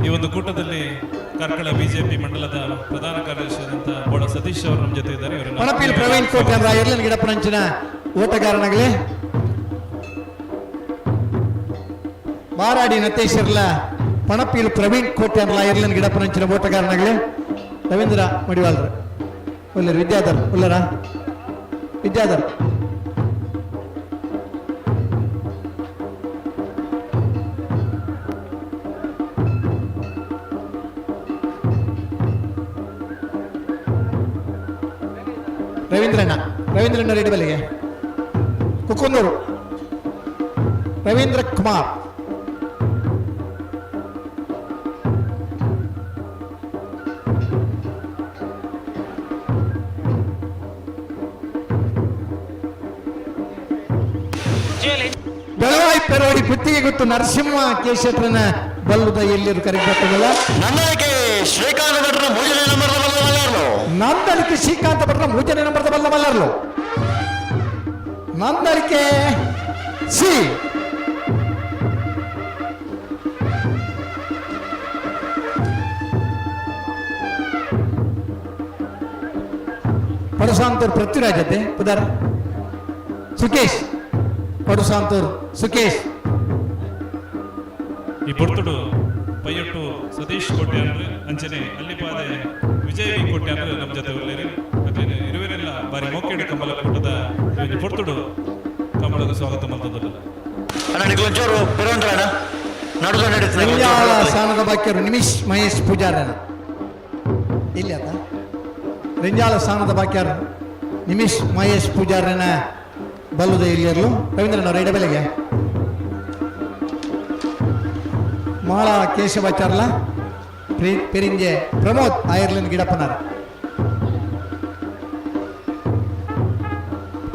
ಈ ಒಂದು ಕೂಟದಲ್ಲಿ ಕಾರ್ಕಳ ಬಿಜೆಪಿ ಮಂಡಲದ ಪ್ರಧಾನ ಕಾರ್ಯದರ್ಶಿಯಾದಂತಹ ಬೋಳ ಸತೀಶ್ ಅವರು ನಮ್ಮ ಜೊತೆ ಇದ್ದಾರೆ. ಇವರನ್ನು ಪಣಪಿಲ್ ಪ್ರವೀಣ್ ಕೋಟೆ ಅವರ ಎರ್ಲನ್ ಗಿಡಪ್ಪನಂಚಿನ ಓಟಗಾರನಾಗಲಿ. ಬಾರಾಡಿ ನತೇಶ್ವರ್ಲ ಪಣಪಿಲ್ ಪ್ರವೀಣ್ ಕೋಟೆ ಅವರ ಎರ್ಲನ್ ಗಿಡಪ್ಪನಂಚಿನ ಓಟಗಾರನಾಗಲಿ. ರವೀಂದ್ರ ಮಡಿವಾಳ್ರು. ಉಲ್ಲರು ವಿದ್ಯಾಧರ್ ಉಲ್ಲರ ವಿದ್ಯಾಧರ್. ರವೀಂದ್ರಣ್ಣ, ರವೀಂದ್ರಣ್ಣ ರೆಡಿ ಬಲ್ಲಿಗೆ. ಕುಕ್ಕುಂದೂರು ರವೀಂದ್ರ ಕುಮಾರ್. ಬೆಳವಾಯಿ ಪೆರೋಡಿ ಪುತ್ತಿಗೆ ಗೊತ್ತು ನರಸಿಂಹ ಕೇಶೇಟ್ರನ ಬಲ್ಲುದ ಎಲ್ಲಿರು ಕರೆಗೆ ಬರ್ತದಲ್ಲ. ನಂದಳಿಕೆ ಶ್ರೀಕಾಂತ ಭಟ್ರ ಮೂರನೇ ನಂಬರ್ದ ಬಲ್ಲ ಮಲ್ಲರ್ಲು. ನಂದಳಿಕೆ ಶ್ರೀಕಾಂತ ಭಟ್ರ ಮೂರನೇ ನಂಬರ್ದ ಬಲ್ಲ ಮಲ್ಲರ್ಲು. ನಂದಳಿಕೆ ಸಿ ಪಡುಸಾಂತೂರ್ ಪೃಥ್ವಿರಾಜ್ ಅತ್ತೆ ಪುದಾರ ಸುಕೇಶ್ ಪಡುಸಾಂತೂರ್ ಸುಕೇಶ್. ಈ ಪೊರ್ತುಡು ಪೈಯೊಟ್ಟು ಸತೀಶ್ ಕೋಟ್ಯಾನ್ ಅಂಚನೆ ಅಲ್ಲಿಪಾದೆ ವಿಜಯ್ ವಿ ಕೋಟ್ಯಾನ್ ನಮ್ಮ ಜೊತೆ ಉಲ್ಲೇರು. ಅಕ್ಲೆನ ಇರುವೆರೆಲ್ಲ ಬಾರಿ ಮೋಕೆಡ್ ಕಂಬಳ ಕೂಟದ ಈ ಒಂಜಿ ಪೊರ್ತುಡು ಕಂಬಳದ ಸ್ವಾಗತ ಮಲ್ತೊಂದುಲ್ಲ. ಅಣ್ಣ ನಿಕ್ಲೊಂಚೂರು ಪಿರೋಂಡ್ರ ಅಣ್ಣ ನಡುದ ನಡೀತದೆ. ರಿಂಜಾಳ ಸ್ಥಾನದ ಬಾಕ್ಯರು ನಿಮಿಷ್ ಮಹೇಶ್ ಪೂಜಾರನ ಇಲ್ಲಿ ಆತ. ರಿಂಜಾಳ ಸ್ಥಾನದ ಬಾಕ್ಯರು ನಿಮಿಷ್ ಮಹೇಶ್ ಪೂಜಾರನ ಬಲ್ಲುದ ಇಲ್ಲಿಯರ್ಲು. ರವೀಂದ್ರನವರ ಎಡಬೆಲೆಗೆ ಮಾಳ ಕೇಶವಾಚಾರ್ಲ ಪೆರಿಂಜೆ ಪ್ರಮೋದ್ ಐರ್ಲೆಂಡ್ ಗಿಡಪ್ಪನಾರ.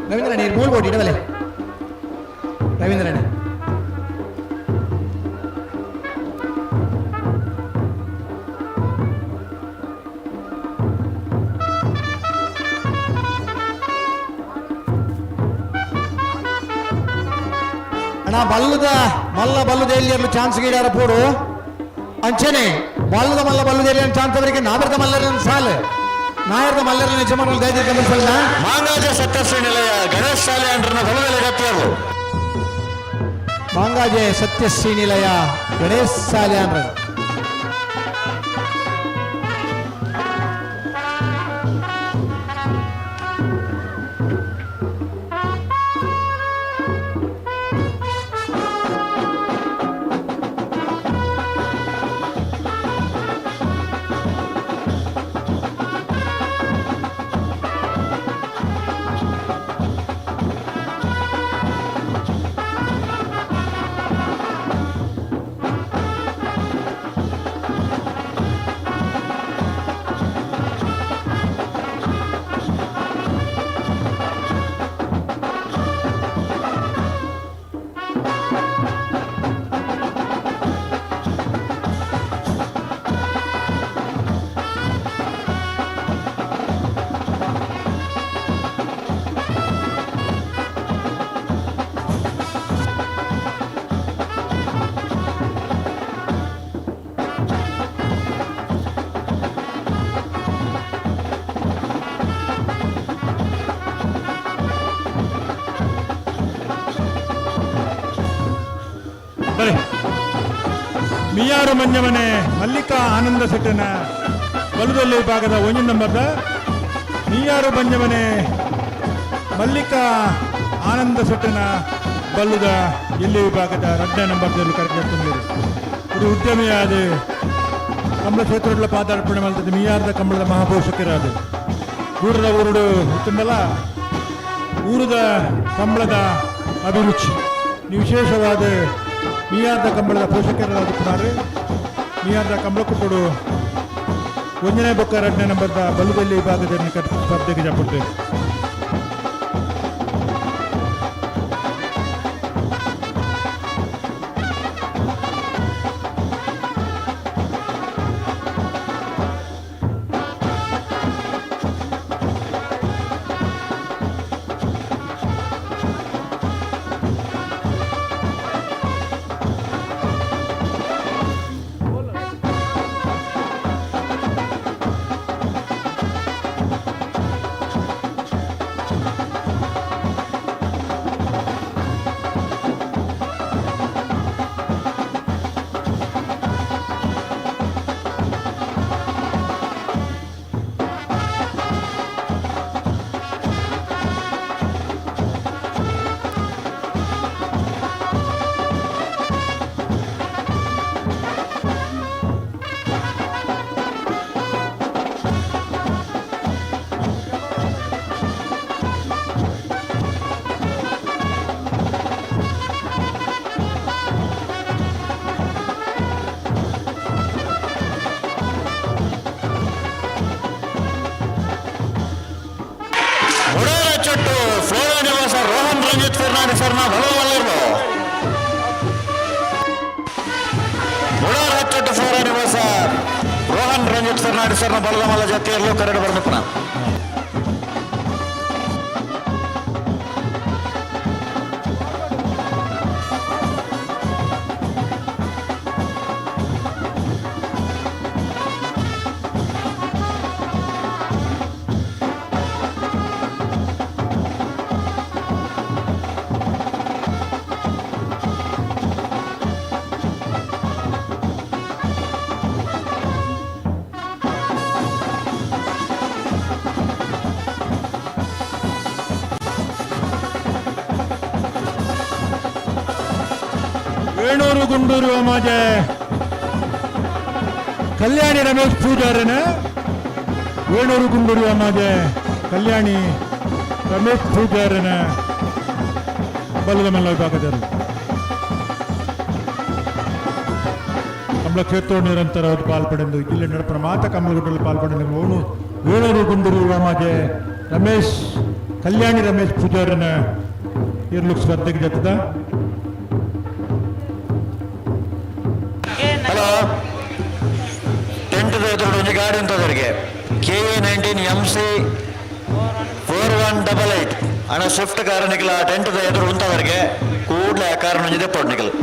ರವೀಂದ್ರಣ್ಣ ನೀರು ಮೂಳ್ಬೋಡಿ ಇಡಬಲೆ ರವೀಂದ್ರಣ್ಣ. ಅಣ್ಣ ಬಲ್ಲದ ಮಲ್ಲ ಬಲ್ಲದ ಎಲ್ಲಿ ಚಾನ್ಸ್ ಗೀಡಾರ ಪೋಡು ಅಂಚನೆ ಬಲ್ಲದ ಮಲ್ಲ ಬಲ್ಲದ ಎಲ್ಲಿ ಚಾನ್ಸ್ ಅವರಿಗೆ ನಾಬರ್ದ ಮಲ್ಲರ ಸಾಲ ನಾಯರ್ದ ಮಲ್ಲರ ಯಜಮಾನರು ದಯದಿ ಗಮನಿಸಲ್ಲ. ಮಾಂಗಾಜ ಸತ್ಯಶ್ರೀ ನಿಲಯ ಗಣೇಶ್ ಶಾಲೆ ಅಂಡ್ರನ ಬಲದಲ್ಲಿ ಗತ್ತಿಯರು. ಮಾಂಗಾಜೆ ಸತ್ಯಶ್ರೀ ನಿಲಯ ಗಣೇಶ್ ಶಾಲೆ ಅಂದ್ರ. ಬರೀ ಮಿಯಾರು ಮಂಜಮನೆ ಮಲ್ಲಿಕಾ ಆನಂದ ಸೆಟ್ಟನ ಬಲದಲ್ಲಿ ಭಾಗದ ಒಂದು ನಂಬರ್ದ ಮಿಯಾರು ಮಂಜಮನೆ ಮಲ್ಲಿಕಾ ಆನಂದ ಸೆಟ್ಟನ ಬಲ್ಲುದ ಎಲ್ಲಿ ವಿಭಾಗದ ರಡ್ಡ ನಂಬರ್ದಲ್ಲಿ ಕರೆಕ್ಟ್. ಇದು ಉದ್ಯಮಿಯಾದ ಕಂಬಳ ಕ್ಷೇತ್ರಗಳ ಪಾದಾರ್ಪಣೆ ಮಾಡ್ತದೆ ಮಿಯಾರದ ಕಂಬಳದ ಮಹಾಪೋಷಕರಾದ ಊರದ ಊರುಡು ತುಂಬಲ ಊರದ ಕಂಬಳದ ಅಭಿರುಚಿ ನೀವು ವಿಶೇಷವಾದ ಮಿಯಾರ್ದ ಕಂಬಳದ ಪೋಷಕರಾದ ಮಿಯಾರ್ದ ಕಂಬಳ ಕುಟ್ಟುಡು ಒಂದನೇ ಬೊಕ್ಕ ಎರಡನೇ ನಂಬರ್ದ ಬಲುಬೆಲ್ಲಿ ವಿಭಾಗದಲ್ಲಿ ಸ್ಪರ್ಧೆಗೆ ಜಪಡ್ತೇವೆ. ಫರ್ನಾಂಡಿಸ್ ಸರ್ನ ಬಲದ ಮಲ್ಲೇರ್ಲು. ಮುಡಾರ್ ಹಚ್ಚೊಟ್ಟು ಫೋರ ನಿವಾಸ ರೋಹನ್ ರಂಜಿತ್ ಫರ್ನಾಂಡಿಸ್ ಸರ್ನ ಬಲದ ಮಲ್ಲ ಜೊತೆಯಲ್ಲೂ ಕರಡು ಬರ್ನಪ್ಪನ. ವೇಣೂರು ಗುಂಡೂರು ಅಮಾಜೆ ಕಲ್ಯಾಣಿ ರಮೇಶ್ ಪೂಜಾರನ. ವೇಣೂರು ಗುಂಡೂರು ಅಮಾಜೆ ಕಲ್ಯಾಣಿ ರಮೇಶ್ ಪೂಜಾರನ ಬಲದ ಮಲ್ಲ ವಿಭಾಗದರು. ಕಮಲ ಕ್ಷೇತ್ರ ನಿರಂತರವಾದ ಪಾಲ್ಪಡೆಂದು ಜಿಲ್ಲೆ ನಡಪನ ಮಾತ ಕಮಲಗುಡ್ಡಲ್ಲಿ ಪಾಲ್ಪಡೆಂದು ಅವನು ವೇಣೂರು ಗುಂಡೂರು ಅಮಾಜೆ ರಮೇಶ್ ಕಲ್ಯಾಣಿ ರಮೇಶ್ ಪೂಜಾರನ ಇರ್ಲುಕ್ ಸ್ಪರ್ಧೆಗೆ ಜೊತೆದ. ಹಲೋ, ಟೆಂಟ್ ಎದುರು ಒಂಜಿ ಗಾಡಿ ಅಂತದವರಿಗೆ KA 19 MC 4188 ಅಣ್ಣ ಸ್ವಿಫ್ಟ್ ಕಾರ್ ನಿಖಲ ಟೆಂಟ್ ಎದುರು ಉಂತದವರಿಗೆ ಕೂಡಲೇ ಆ ಕಾರ್ ಒಂಜಿ ದೆಪ್ಪೊಡು ನಿಖಲ್.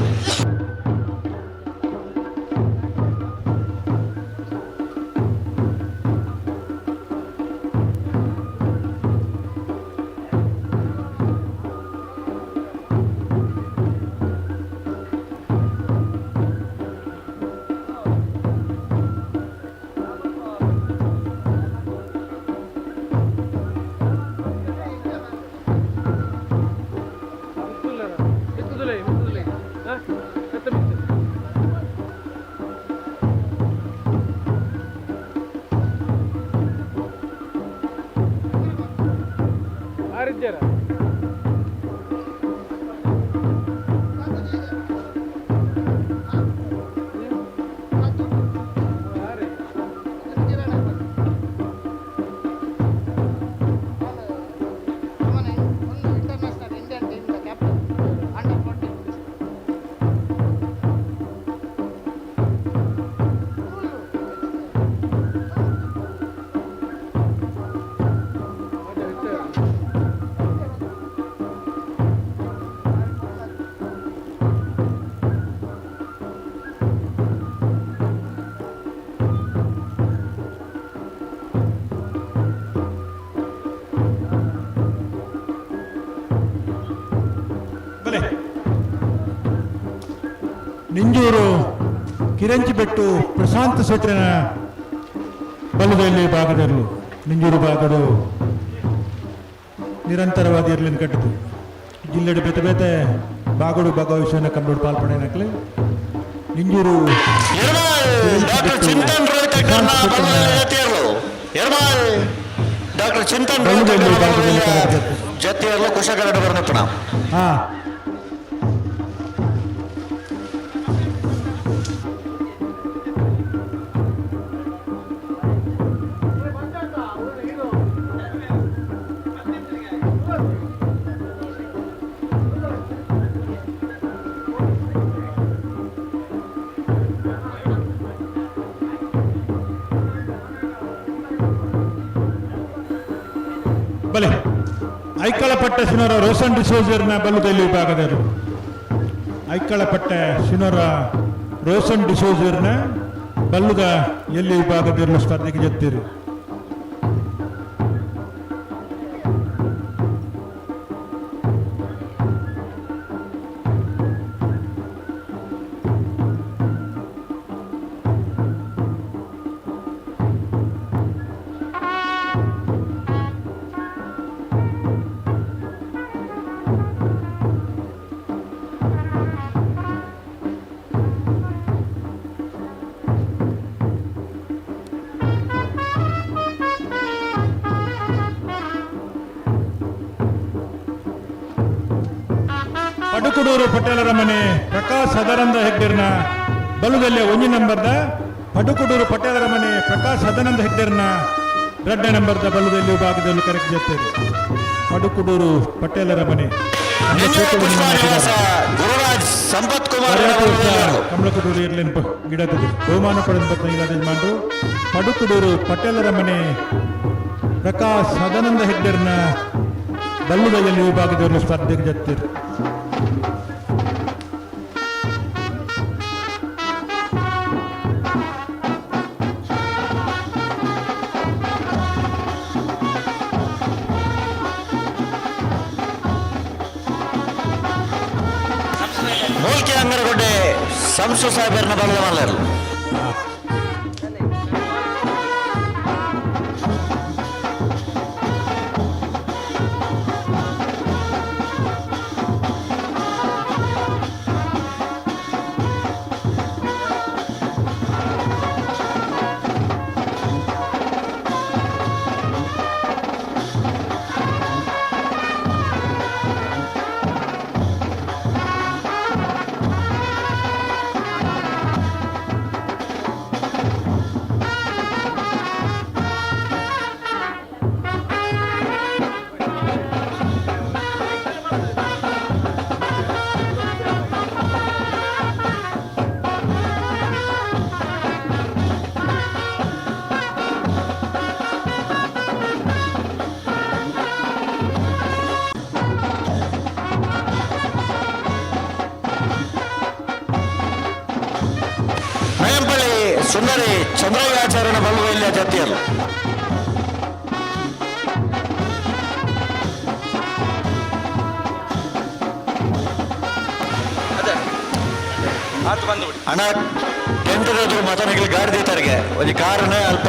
ನಿಂಜೂರು ಕಿರಂಚಿಬೆಟ್ಟು ಪ್ರಶಾಂತ್ ಶೆಟ್ಟರನ ಬಲದಲ್ಲಿ ಭಾಗದಲ್ಲೂ ನಿಂಜೂರು ಭಾಗಡು ನಿರಂತರವಾದ ಇರಲಿನ ಕಟ್ಟಿತು. ಜಿಲ್ಲೆಡು ಬೇತೆ ಬೇತೆ ಬಾಗಡು ಭಾಗವಹಿಸುವನ್ನ ಕಂಬಳು ಪಾಲ್ಪಡೆನಕ್ಲೆ ನಿಂಜೂರು ಡಾಕ್ಟರ್ ಚಿಂತನ್ ರೋಹಿತ್ ಹೆಗ್ಡೆರ್ನ ಬಲದಲ್ಲಿ ಜೊತೆಯಲ್ಲೂ ಎರ್ಮಾಲ್ ಡಾಕ್ಟರ್ ಚಿಂತನ್ ರೋಹಿತ್ ಹೆಗ್ಡೆರ್ನ ಜೊತೆಯಲ್ಲೂ ಕುಶಗರಡು ಬರ್ನಪ್ಪನ. ಹಾ ಬಲೆ ಐಕಳಪಟ್ಟ ಸಿನೋರ ರೋಸನ್ ಡಿಸೋಜರ್ನ ಬಲ್ಲುದಲ್ಲಿ ವಿಭಾಗದರು. ಐಕಳಪಟ್ಟ ಸಿನೋರ ರೋಸನ್ ಡಿಸೋಜರ್ನ ಬಲ್ಲುದ ಎಲ್ಲಿ ವಿಭಾಗದಿರಲು ಸ್ಪರ್ಧೆಗೆ ಜೊತ್ತಿರು. ಪಡುಕುಡೂರು ಪಟೇಲರ ಮನೆ ಪ್ರಕಾಶ್ ಸದಾನಂದ ಹೆಗ್ಡೆರ್ನ ಬಲುದಲ್ಲೇ ಒಂಜಿ ನಂಬರ್ದ ಪಡುಕುಡೂರು ಪಟೇಲರ ಮನೆ ಪ್ರಕಾಶ್ ಸದಾನಂದ ಹೆಗ್ಡೆರ್ನ ಎರಡನೇ ನಂಬರ್ದ ಬಲುದಲ್ಲಿ ವಿಭಾಗದಲ್ಲಿ ಕರೆಕ್ಟ್ ಜೊತೆ. ಪಡುಕುಡೂರು ಪಟೇಲರ ಮನೆ. ಗುರುರಾಜ್ ಸಂಪತ್ ಕುಮಾರ್ ಕಮಲಕುಡೂರು ಇರ್ಲೇನ್ ಗಿಡತದೆ ಬಹುಮಾನ ಪಡೆದ ಬತ್ತ ಇಲ್ಲದ ಯಜಮಾನರು ಪಡುಕುಡೂರು ಪಟೇಲರ ಮನೆ ಪ್ರಕಾಶ್ ಸದಾನಂದ ಹೆಗ್ಡೆರ್ನ ಬಲ್ಲುದಯಲ್ಲಿ ವಿಭಾಗದವರು ಸ್ಪರ್ಧೆಗೆ ಜತ್ತಿರು. ಮೂಲ್ಕಿ ಅಂಗರಗುಡ್ಡೆ ಸಂಸು ಸಾಹೇಬರ್ನ ಬಲ್ಲದ ಮಲ್ಲರು. ನಯಂಪಳ್ಳಿ ಸುಂದರಿ ಚಂದ್ರಯ್ಯಾಚಾರ್ಯನ ಬಲ್ಲುವ ಜಾತಿಯರು. ಅಣ್ಣ ಟೆಂಟ್ ಎದುರು ಮತನಿಗೆ ಗಾಡಿ ದೀತಾರಿಗೆ ಒಂಜಿ ಕಾರನೆ ಅಲ್ಪ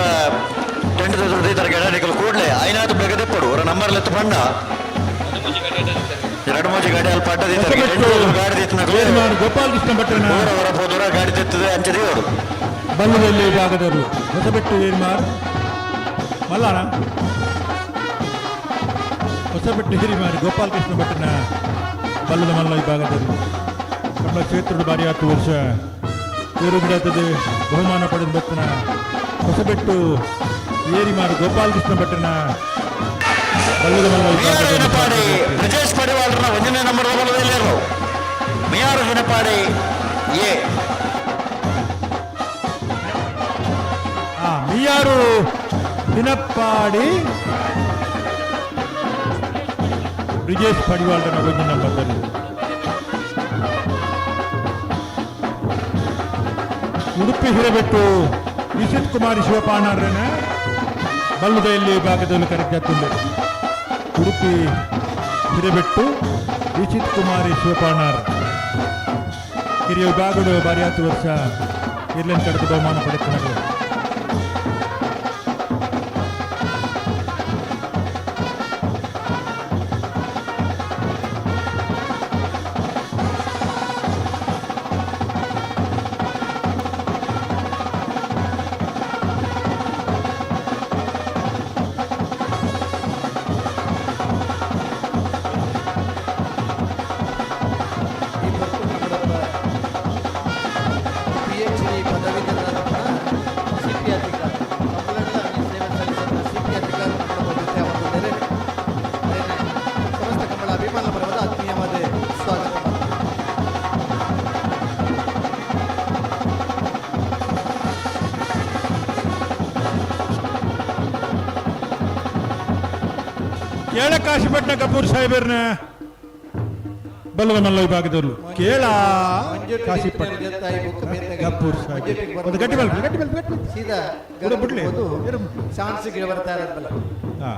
ಟೆಂಟ್ ಎದುರು ದೀತಾರಿಗೆ ನಿಕಲು ಕೂಡಲೇ ಐನಾತು ಬೇಗ ಅವರ ನಂಬರ್ ಲೆತ್ತು ಬಣ್ಣ ಎರಡು ಮೂಜಿ ಗಾಡಿ ಅಲ್ಪ ಅಡ್ಡ ದೀತಾರಿಗೆ ಟೆಂಟ್ ಎದುರು ಗಾಡಿ ದೀತನಕಲು ಗೋಪಾಲಕೃಷ್ಣ ಭಟ್ರನ ಹೊರ ಪೋದೂರ ಗಾಡಿ ತೆತ್ತದೆ ಅಂಚೆ ದೇವರು. ಬಲ್ಲುದಲ್ಲಿ ವಿಭಾಗದವರು ಹೊಸಬೆಟ್ಟು ಹಿರಿಮಾರ್ ಮಲ್ಲಾಣ ಹೊಸಬೆಟ್ಟು ಹಿರಿಮಾರ್ ಗೋಪಾಲಕೃಷ್ಣ ಭಟ್ರನ ಬಲ್ಲದ ಮಲ್ಲ ವಿಭಾಗದವರು ನಮ್ಮ ಕ್ಷೇತ್ರದ ಬಾರಿ 10 ವರ್ಷ ಏರು ಗಿಡತದೆ ಬಹುಮಾನ ಪಡೆದ ಭಕ್ತನ ಹೊಸಬೆಟ್ಟು ಏರಿಮಾರು ಗೋಪಾಲಕೃಷ್ಣ ಭಟ್ರನ ಬಲ್ಲದ ಮಲ್ಲ ವಿಭಾಗದವರು. ಬ್ರಿಜೇಶ್ ಪಡಿವಾಳರನ್ನ ಒಂದನೇ ನಂಬರ್ ಬಲ್ಲದಲ್ಲಿ ಮಿಯಾರು ಹಿನಪಾಡಿ ಎ. ಮಿಯಾರು ಹಿನಪ್ಪಾಡಿ ಬ್ರಿಜೇಶ್ ಪಡಿವಾಳರನ್ನ ಒಂದನೇ ನಂಬರ್ದಲ್ಲಿ. ಉಡುಪಿ ಹಿರೇಬೆಟ್ಟು ನಿಶಿತ್ ಕುಮಾರಿ ಶಿವಪಾಣಾರನ ಬಲ್ಲುದೆಯಲ್ಲಿ ಭಾಗದಲ್ಲಿ ಕರೆಕ್ಟಾಗ್ತದೆ. ಉಡುಪಿ ಹಿರೇಬೆಟ್ಟು ನಿಶಿತ್ ಕುಮಾರಿ ಶಿವಪಾಣಾರ್ ಹಿರಿಯ ವಿಭಾಗದ ಬಾರಿ 10 ವರ್ಷ ಇರ್ಲೆನ್ ಕಡೆದು ಬಹುಮಾನ ಪಡೆಯುತ್ತಾರೆ. ಕೇಳ ಕಾಶಿಪಟ್ಟಣ ಕಪೂರ್ ಸಾಹೇಬರ್ನ ಬಲ್ಲದ ಮಲ್ಲ ವಿಭಾಗದವರು ಕೇಳ ಕಾಶಿಪಟ್ಟಣ ಕಪೂರ್ ಸಾಹೇಬ್ ಒಂದು ಗಟ್ಟಿ ಬಲ್ ಗಟ್ಟಿ ಬಲ್ ಗಟ್ಟಿ ಸೀದಾ ಬಿಡ್ಲಿ ಚಾನ್ಸ್ಗೆ ಬರ್ತಾ ಇರೋದಲ್ಲ. ಹಾ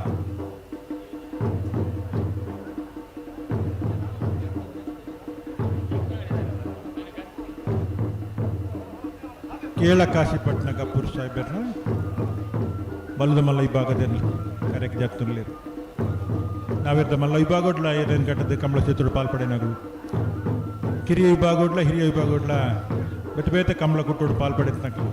ಕೇಳ ಕಾಶಿಪಟ್ಟಣ ಕಪೂರ್ ಸಾಹೇಬರ್ನ ಬಲ್ಲದ ಮಲ್ಲ ವಿಭಾಗದಲ್ಲಿ ಕರೆಕ್ಟ್ ಜಾಗ್ತಿರ್ಲಿರು. ನಾವಿರ್ದ ಮಲ್ಲ ವಿಭಾಗೋಡ್ಲ ಏನೇನು ಕಟ್ಟದ ಕಮಲ ಚಿತ್ರದ ಪಾಲ್ಪಡೆನಗಳು ಕಿರಿಯ ವಿಭಾಗೋಡ್ಲ ಹಿರಿಯ ವಿಭಾಗೋಡ್ಲ ಬೇತೆ ಬೇತೆ ಕಮಲ ಕುಟ್ಟೋಡು ಪಾಲ್ಪಡೆತ್ನಕಲು.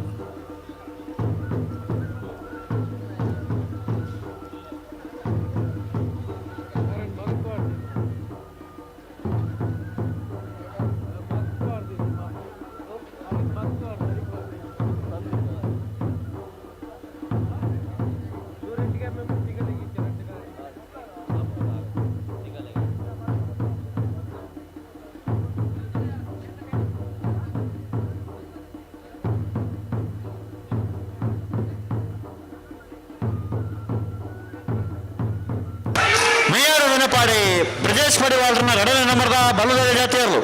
ಇನಪ್ಪಾಡಿ ಬ್ರಿಜೇಶ್ ಪಡಿವಾಳ್ರನ್ನ ಎರಡನೇ ನಂಬರ್ದ ಬಲದ ಜಾತಿಯರು.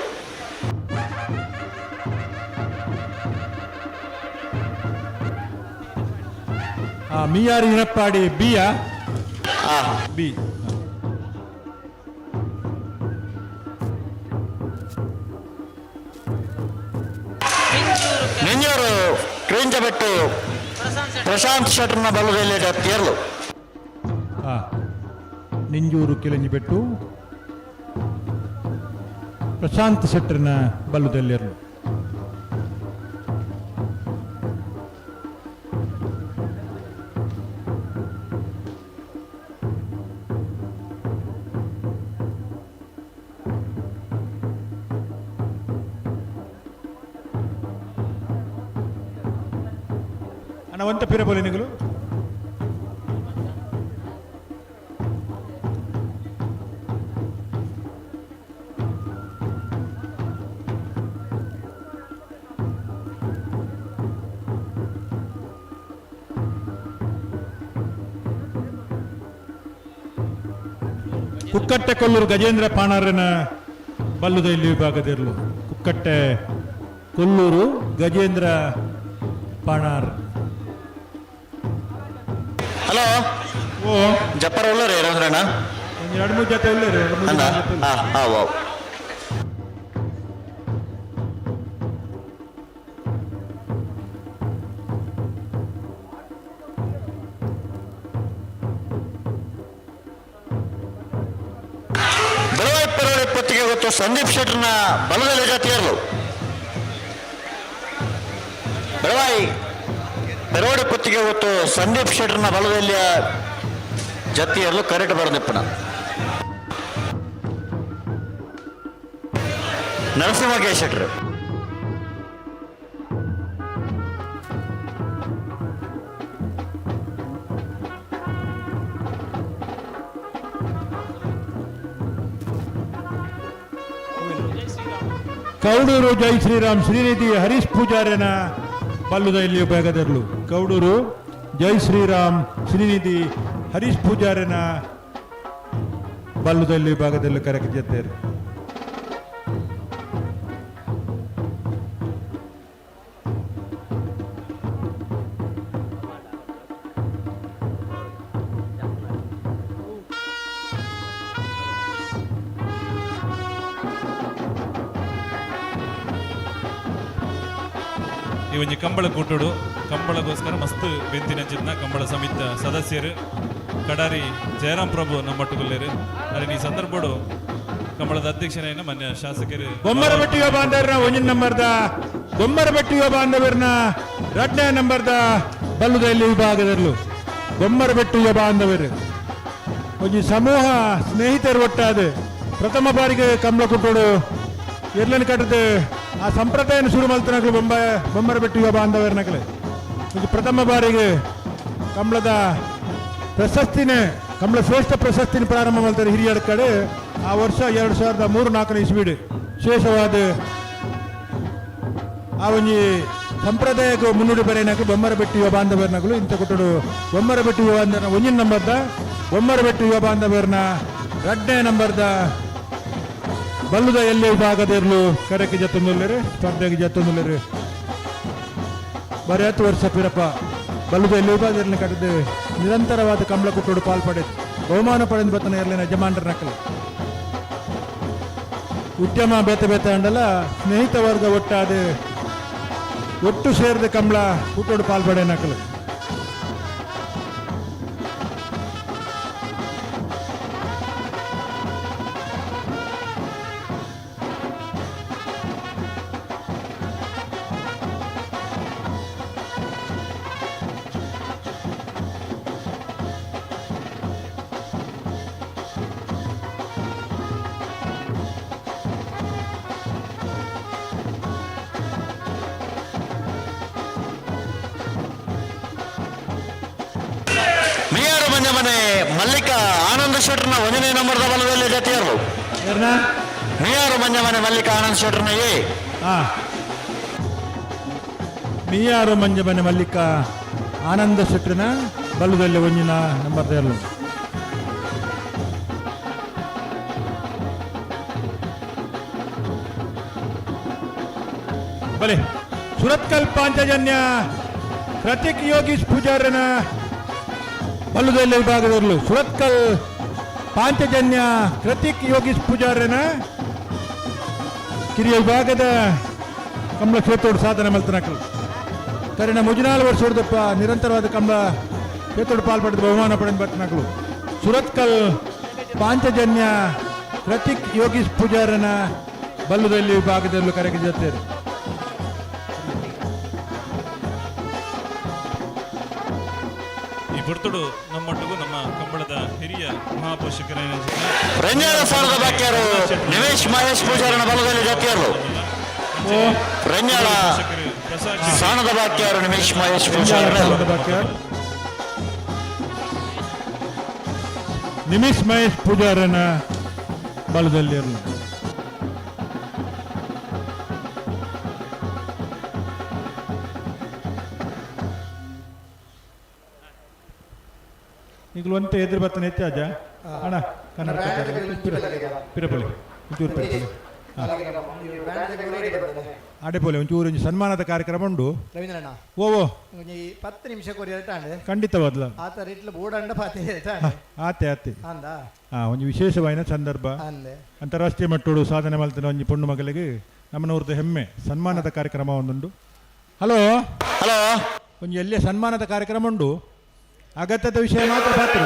ಮಿಯಾರ್ ಇನಪ್ಪಾಡಿ ಬಿಯಾ ಬಿ. ನಿಂಜೂರು ಕ್ರೀಂಜಬೆಟ್ಟು ಪ್ರಶಾಂತ್ ಶೆಟ್ಟರ್ನ ಬಲದಲ್ಲಿ ಜಾತಿಯರು. ನಿಂಜೂರು ಕಿಲಂಜಿಬೆಟ್ಟು ಪ್ರಶಾಂತ್ ಶೆಟ್ಟರ್ನ ಬಲ್ಲುದಲ್ಲಿರಲು. ಅಣ್ಣ ಒಂತ ಪಿರಬೋಲಿ ನಿಗಲು. ಕುಕ್ಕಟ್ಟೆ ಕೊಲ್ಲೂರು ಗಜೇಂದ್ರ ಪಾಣಾರನ ಬಲ್ಲುದ ಇಲ್ಲಿ ವಿಭಾಗದಿರಲು. ಕುಕ್ಕಟ್ಟೆ ಕೊಲ್ಲೂರು ಗಜೇಂದ್ರ ಪಾಣಾರ್. ಹಲೋ. ಓ ಜಪ್ಪರ ಉಳ್ಳಾರಿ ರವೀಂದ್ರಣ್ಣ. ಒಂದು ಎರಡು ಮೂರು ಜೊತೆ ಉಳ್ಳಾರಿ, ಎರಡು ಮೂರು ಅಲ್ಲ ಜೊತೆ ಉಳ್ಳಾರಿ. ಹಾ ಹಾ ವಾವ್. ಇಪ್ಪತ್ತಿಗೆ ಗೊತ್ತು ಸಂದೀಪ್ ಶೆಟ್ಟರ್ನ ಬಲದಲ್ಲಿ ಜಾತಿಯರು. ಬೆಳವಾಯಿ ಪೆರೋಡಿ ಪುತ್ತಿಗೆ ಗೊತ್ತು ಸಂದೀಪ್ ಶೆಟ್ಟರ್ನ ಬಲದಲ್ಲಿ ಜತಿಯಲ್ಲೂ ಕರೆಕ್ಟ್ ಬರದಿಪ್ಪನ ನರಸಿಂಹ ಕೆ ಶೆಟ್ಟರ್. ಕೌಡೂರು ಜೈ ಶ್ರೀರಾಮ್ ಶ್ರೀನಿಧಿ ಹರೀಶ್ ಪೂಜಾರ್ಯನ ಬಲ್ಲುದ ಇಲ್ಲಿ ಬೇಗದಿರಲು. ಕೌಡೂರು ಜೈ ಶ್ರೀರಾಮ್ ಶ್ರೀನಿಧಿ ಹರೀಶ್ ಪೂಜಾರ್ಯನ ಬಲ್ಲುದಲ್ಲಿ ಭಾಗದಲ್ಲಿ ಕರೆಕ್ಕೆ ಜೊತೆರು. ಈ ಒಂಜಿ ಕಂಬಳ ಕೂಟುಡು ಕಂಬಳಗೋಸ್ಕರ ಮಸ್ತ್ ಬೆಂತಿನಂಚಿನ ಕಂಬಳ ಸಮಿತ ಸದಸ್ಯರು ಕಡಾರಿ ಜಯರಾಮ್ ಪ್ರಭು ನಮ್ಮಟ್ಟುಗುಲ್ಲೇರು. ಅರೆ ಈ ಸಂದರ್ಭಡು ಕಂಬಳದ ಅಧ್ಯಕ್ಷನೇನ ಮಾನ್ಯ ಶಾಸಕರು ಬೊಮ್ಮರಬೆಟ್ಟಿಯ ಬಾಂಧವರನ್ನ ಒಂಜಿನ ನಂಬರ್ದ ಬೊಮ್ಮರಬೆಟ್ಟಿಯ ಬಾಂಧವರನ್ನ ಎರಡನೇ ನಂಬರ್ದ ಬಲ್ಲುದಲ್ಲಿ ವಿಭಾಗದಲ್ಲೂ ಬೊಮ್ಮರಬೆಟ್ಟಿಯ ಬಾಂಧವರು ಒಂಜಿ ಸಮೂಹ ಸ್ನೇಹಿತರು ಒಟ್ಟಾದ ಪ್ರಥಮ ಬಾರಿಗೆ ಕಂಬಳ ಕುಟ್ಟೋಡು ಎರ್ಲನ್ ಕಟ್ಟದು ಆ ಸಂಪ್ರದಾಯನ ಶುರು ಮಲ್ತನಕಲು ಬೊಮ್ಮರಬೆಟ್ಟಿಯ ಬಾಂಧವರನಕಲೆ ಇದು ಪ್ರಥಮ ಬಾರಿಗೆ ಕಂಬಳದ ಪ್ರಶಸ್ತಿನೇ ಕಂಬಳ ಶ್ರೇಷ್ಠ ಪ್ರಶಸ್ತಿನ ಪ್ರಾರಂಭ ಮಾಡ್ತಾರೆ ಹಿರಿಯರ ಕಡೆ. ಆ ವರ್ಷ 2003-4 ಇಸ್ವಿಡು ವಿಶೇಷವಾದ ಆ ಒಂಜಿ ಸಂಪ್ರದಾಯಕ್ಕೆ ಮುನ್ನುಡಿ ಬರೆಯನಕು ಬೊಮ್ಮರಬೆಟ್ಟಿ ಯುವ ಬಾಂಧವರನಕಲು ಇಂಥ ಕೊಟ್ಟಡು ಬೊಮ್ಮರಬೆಟ್ಟಿ ಯುವ ಬಾಂಧವರ ಒಂಜಿನ ನಂಬರ್ದ ಬೊಮ್ಮರಬೆಟ್ಟಿ ಯುವ ಬಾಂಧವರನ್ನ ಎರಡನೇ ನಂಬರ್ದ ಬಲ್ಲುದ ಎಲ್ಲಿ ವಿಭಾಗದಿರಲು ಕರೆಕ್ಕೆ ಜತ್ತೊಂದುಲ್ಲೇರು ಸ್ಪರ್ಧೆಗೆ ಜತ್ತೊಂದುಲ್ಲೇರು. ಬರೀ 10 ವರ್ಷ ಪಿರಪ್ಪ ಬಲ್ಲುದ ಎಲ್ಲಿ ವಿಭಾಗದಲ್ಲಿ ಕಟ್ಟದು ನಿರಂತರವಾದ ಕಂಬಳ ಕುಟ್ಟೋಡು ಪಾಲ್ಪಡೆದು ಬಹುಮಾನ ಪಡೆದು ಬತ್ತನ ಇರಲಿನ ಯಜಮಾನರ ನಕಲು ಉದ್ಯಮ ಬೇತೆ ಬೇತೆ ಅಂಡಲ ಸ್ನೇಹಿತ ವರ್ಗ ಒಟ್ಟಾದ ಒಟ್ಟು ಸೇರಿದ ಕಂಬಳ ಕೂಟೋಡು ಪಾಲ್ಪಡೆ ನಕಲು. ಮಿಯಾರು ಮನೆ ಮನೆ ಮಲ್ಲಿಕಾ ಆನಂದ ಶೆಟ್ಟರ್ನ ಒಂದನೇ ನಂಬರ್ದ ಬಲದಲ್ಲಿ ಜತೆಯರು. ಮಿಯಾರು ಮಂಜೆ ಮನೆ ಮಲ್ಲಿಕಾ ಆನಂದ್ ಶೆಟ್ಟರ್ನ ಎ. ಮಿಯಾರು ಮಂಜೆ ಮನೆ ಮಲ್ಲಿಕಾ ಆನಂದ ಶೆಟ್ಟರ್ನ ಬಲದಲ್ಲಿ ಒಂಜಿನ ನಂಬರ್ ತೇರಲು. ಬಲೆ ಸುರತ್ಕಲ್ ಪಾಂಚಜನ್ಯ ಪ್ರತೀಕ್ ಯೋಗೀಶ್ ಪೂಜಾರನ ಬಲ್ಲುದಲ್ಲ ವಿಭಾಗದವರು. ಸುರತ್ಕಲ್ ಪಾಂಚಜನ್ಯ ಕೃತಿಕ್ ಯೋಗೀಶ್ ಪೂಜಾರನ ಕಿರಿಯ ವಿಭಾಗದ ಕಂಬಳ ಕ್ಷೇತ್ರೋಡು ಸಾಧನೆ ಮಲ್ತನಕಲು. ಕರಿನ ಮುಜಿನಾಲು ವರ್ಷ ಹೊಡೆದಪ್ಪ ನಿರಂತರವಾದ ಕಂಬಳ ಕ್ಷೇತ್ರೋಡು ಪಾಲ್ಪಡೆದು ಬಹುಮಾನ ಪಡೆದ ಬರ್ತನಕಲು. ಸುರತ್ಕಲ್ ಪಾಂಚಜನ್ಯ ಕೃತಿಕ್ ಯೋಗೀಶ್ ಪೂಜಾರನ ಬಲ್ಲುದಲ್ಲಿ ವಿಭಾಗದಲ್ಲೂ ಕರೆಗೆ ಜೊತೆ. ಈ ಪೊರ್ತುಡು ನಮ್ಮೊಟ್ಟಿಗೂ ನಮ್ಮ ಕಂಬಳದ ಹಿರಿಯ ಮಹಾಪೋಷಕರ ರಂಜಾನ ಸಾಲದ ಬಾಕಿಯರು ನಿಮೇಶ್ ಮಹೇಶ್ ಪೂಜಾರನ ಬಲದಲ್ಲಿ ಜತಿಯರು. ರಂಜಾಳ ಸಾಣದ ಬಾಕಿಯರು ನಿಮೇಶ್ ಮಹೇಶ್ ಪೂಜಾರನ. ನಿಮಿಷ್ ಮಹೇಶ್ ಪೂಜಾರನ ಬಲದಲ್ಲಿ ಇರಲಿ. ಈಗಲೂ ಒಂತೆ ಎದುರು ಬರ್ತಾನೆ ಹೆಚ್ಚಾಜ ಅಣ್ಣ ಕನ್ನಡ ಪಿರಪೊಲಿ ಒಂಚೂರು ಪಿರಪೊಲಿ ಅಡೆಪೊಲಿ ಒಂಚೂರು ಒಂಜಿ ಸನ್ಮಾನದ ಕಾರ್ಯಕ್ರಮ ಉಂಡು. ರವೀಂದ್ರಣ್ಣ, ಓ ಓ ಒಂಜಿ 10 ನಿಮಿಷ ಕೊರಿ ರೇಟಾಂಡ್. ಖಂಡಿತವಾದ್ಲ ಆತ ರೇಟ್ಲ ಬೋರ್ಡ್ ಪಾತೆ ಆತೆ ಆತೆ ಅಂದ. ಒಂಜಿ ವಿಶೇಷವಾಯಿನ ಸಂದರ್ಭ. ಅಂದೆ. ಅಂತಾರಾಷ್ಟ್ರೀಯ ಮಟ್ಟೋಡು ಸಾಧನೆ ಮಲ್ತಿನ ಒಂಜಿ ಪೊಣ್ಣು ಮಗಳಿಗೆ ನಮ್ಮನವ್ರದ್ದು ಹೆಮ್ಮೆ ಸನ್ಮಾನದ ಕಾರ್ಯಕ್ರಮ ಒಂದುಂಡು. ಹಲೋ ಹಲೋ, ಒಂಜಿ ಎಲ್ಲೇ ಸನ್ಮಾನದ ಕಾರ್ಯಕ್ರಮ ಉಂಡು, ಅಗತ್ಯದ ವಿಷಯ ಮಾತ್ರ ಪಾತ್ರ.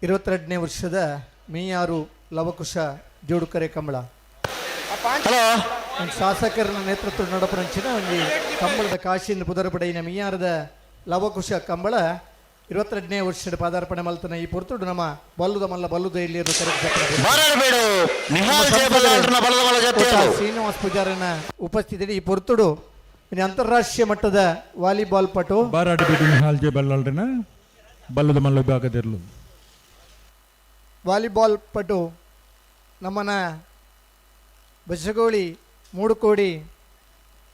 22ನೇ ವರ್ಷದ ಮೀಯಾರು ಲವಕುಶ ಜೋಡುಕರೆ ಕಂಬಳ. ಹಲೋ, ಶಾಸಕರನ್ನ ನೇತೃತ್ವ ನಡಪುರಂಚಿನ ಒಂಜಿ ಕಂಬಳದ ಕಾಶಿಯಿಂದ ಪುದರಪಡೆಯಿನ ಮೀಯಾರದ ಲವಕುಶ ಕಂಬಳ 22ನೇ ವರ್ಷದ ಪಾದಾರ್ಪಣೆ ಮಲ್ತನ ಈ ಪೊರ್ತುಡು ನಮ್ಮ ಬಲ್ಲುದ ಮಲ್ಲ ಬಲ್ಲುದ ಇಲ್ಲಿ ಶ್ರೀನಿವಾಸ್ ಪೂಜಾರನ ಉಪಸ್ಥಿತಿ. ಈ ಪೊರ್ತುಡು ಅಂತಾರಾಷ್ಟ್ರೀಯ ಮಟ್ಟದ ವಾಲಿಬಾಲ್ ಪಟು ಬಾರಾಡಬೇಡು ನಿಹಾಲ್ ಜೆ ಬಲ್ಲಾಳ್ರನ ಬಲ್ಲದ ಮಲ್ಲ ವಿಭಾಗದಿರಲು ವಾಲಿಬಾಲ್ ಪಟು ನಮ್ಮನ ಬಜಗೋಳಿ ಮೂಡುಕೋಡಿ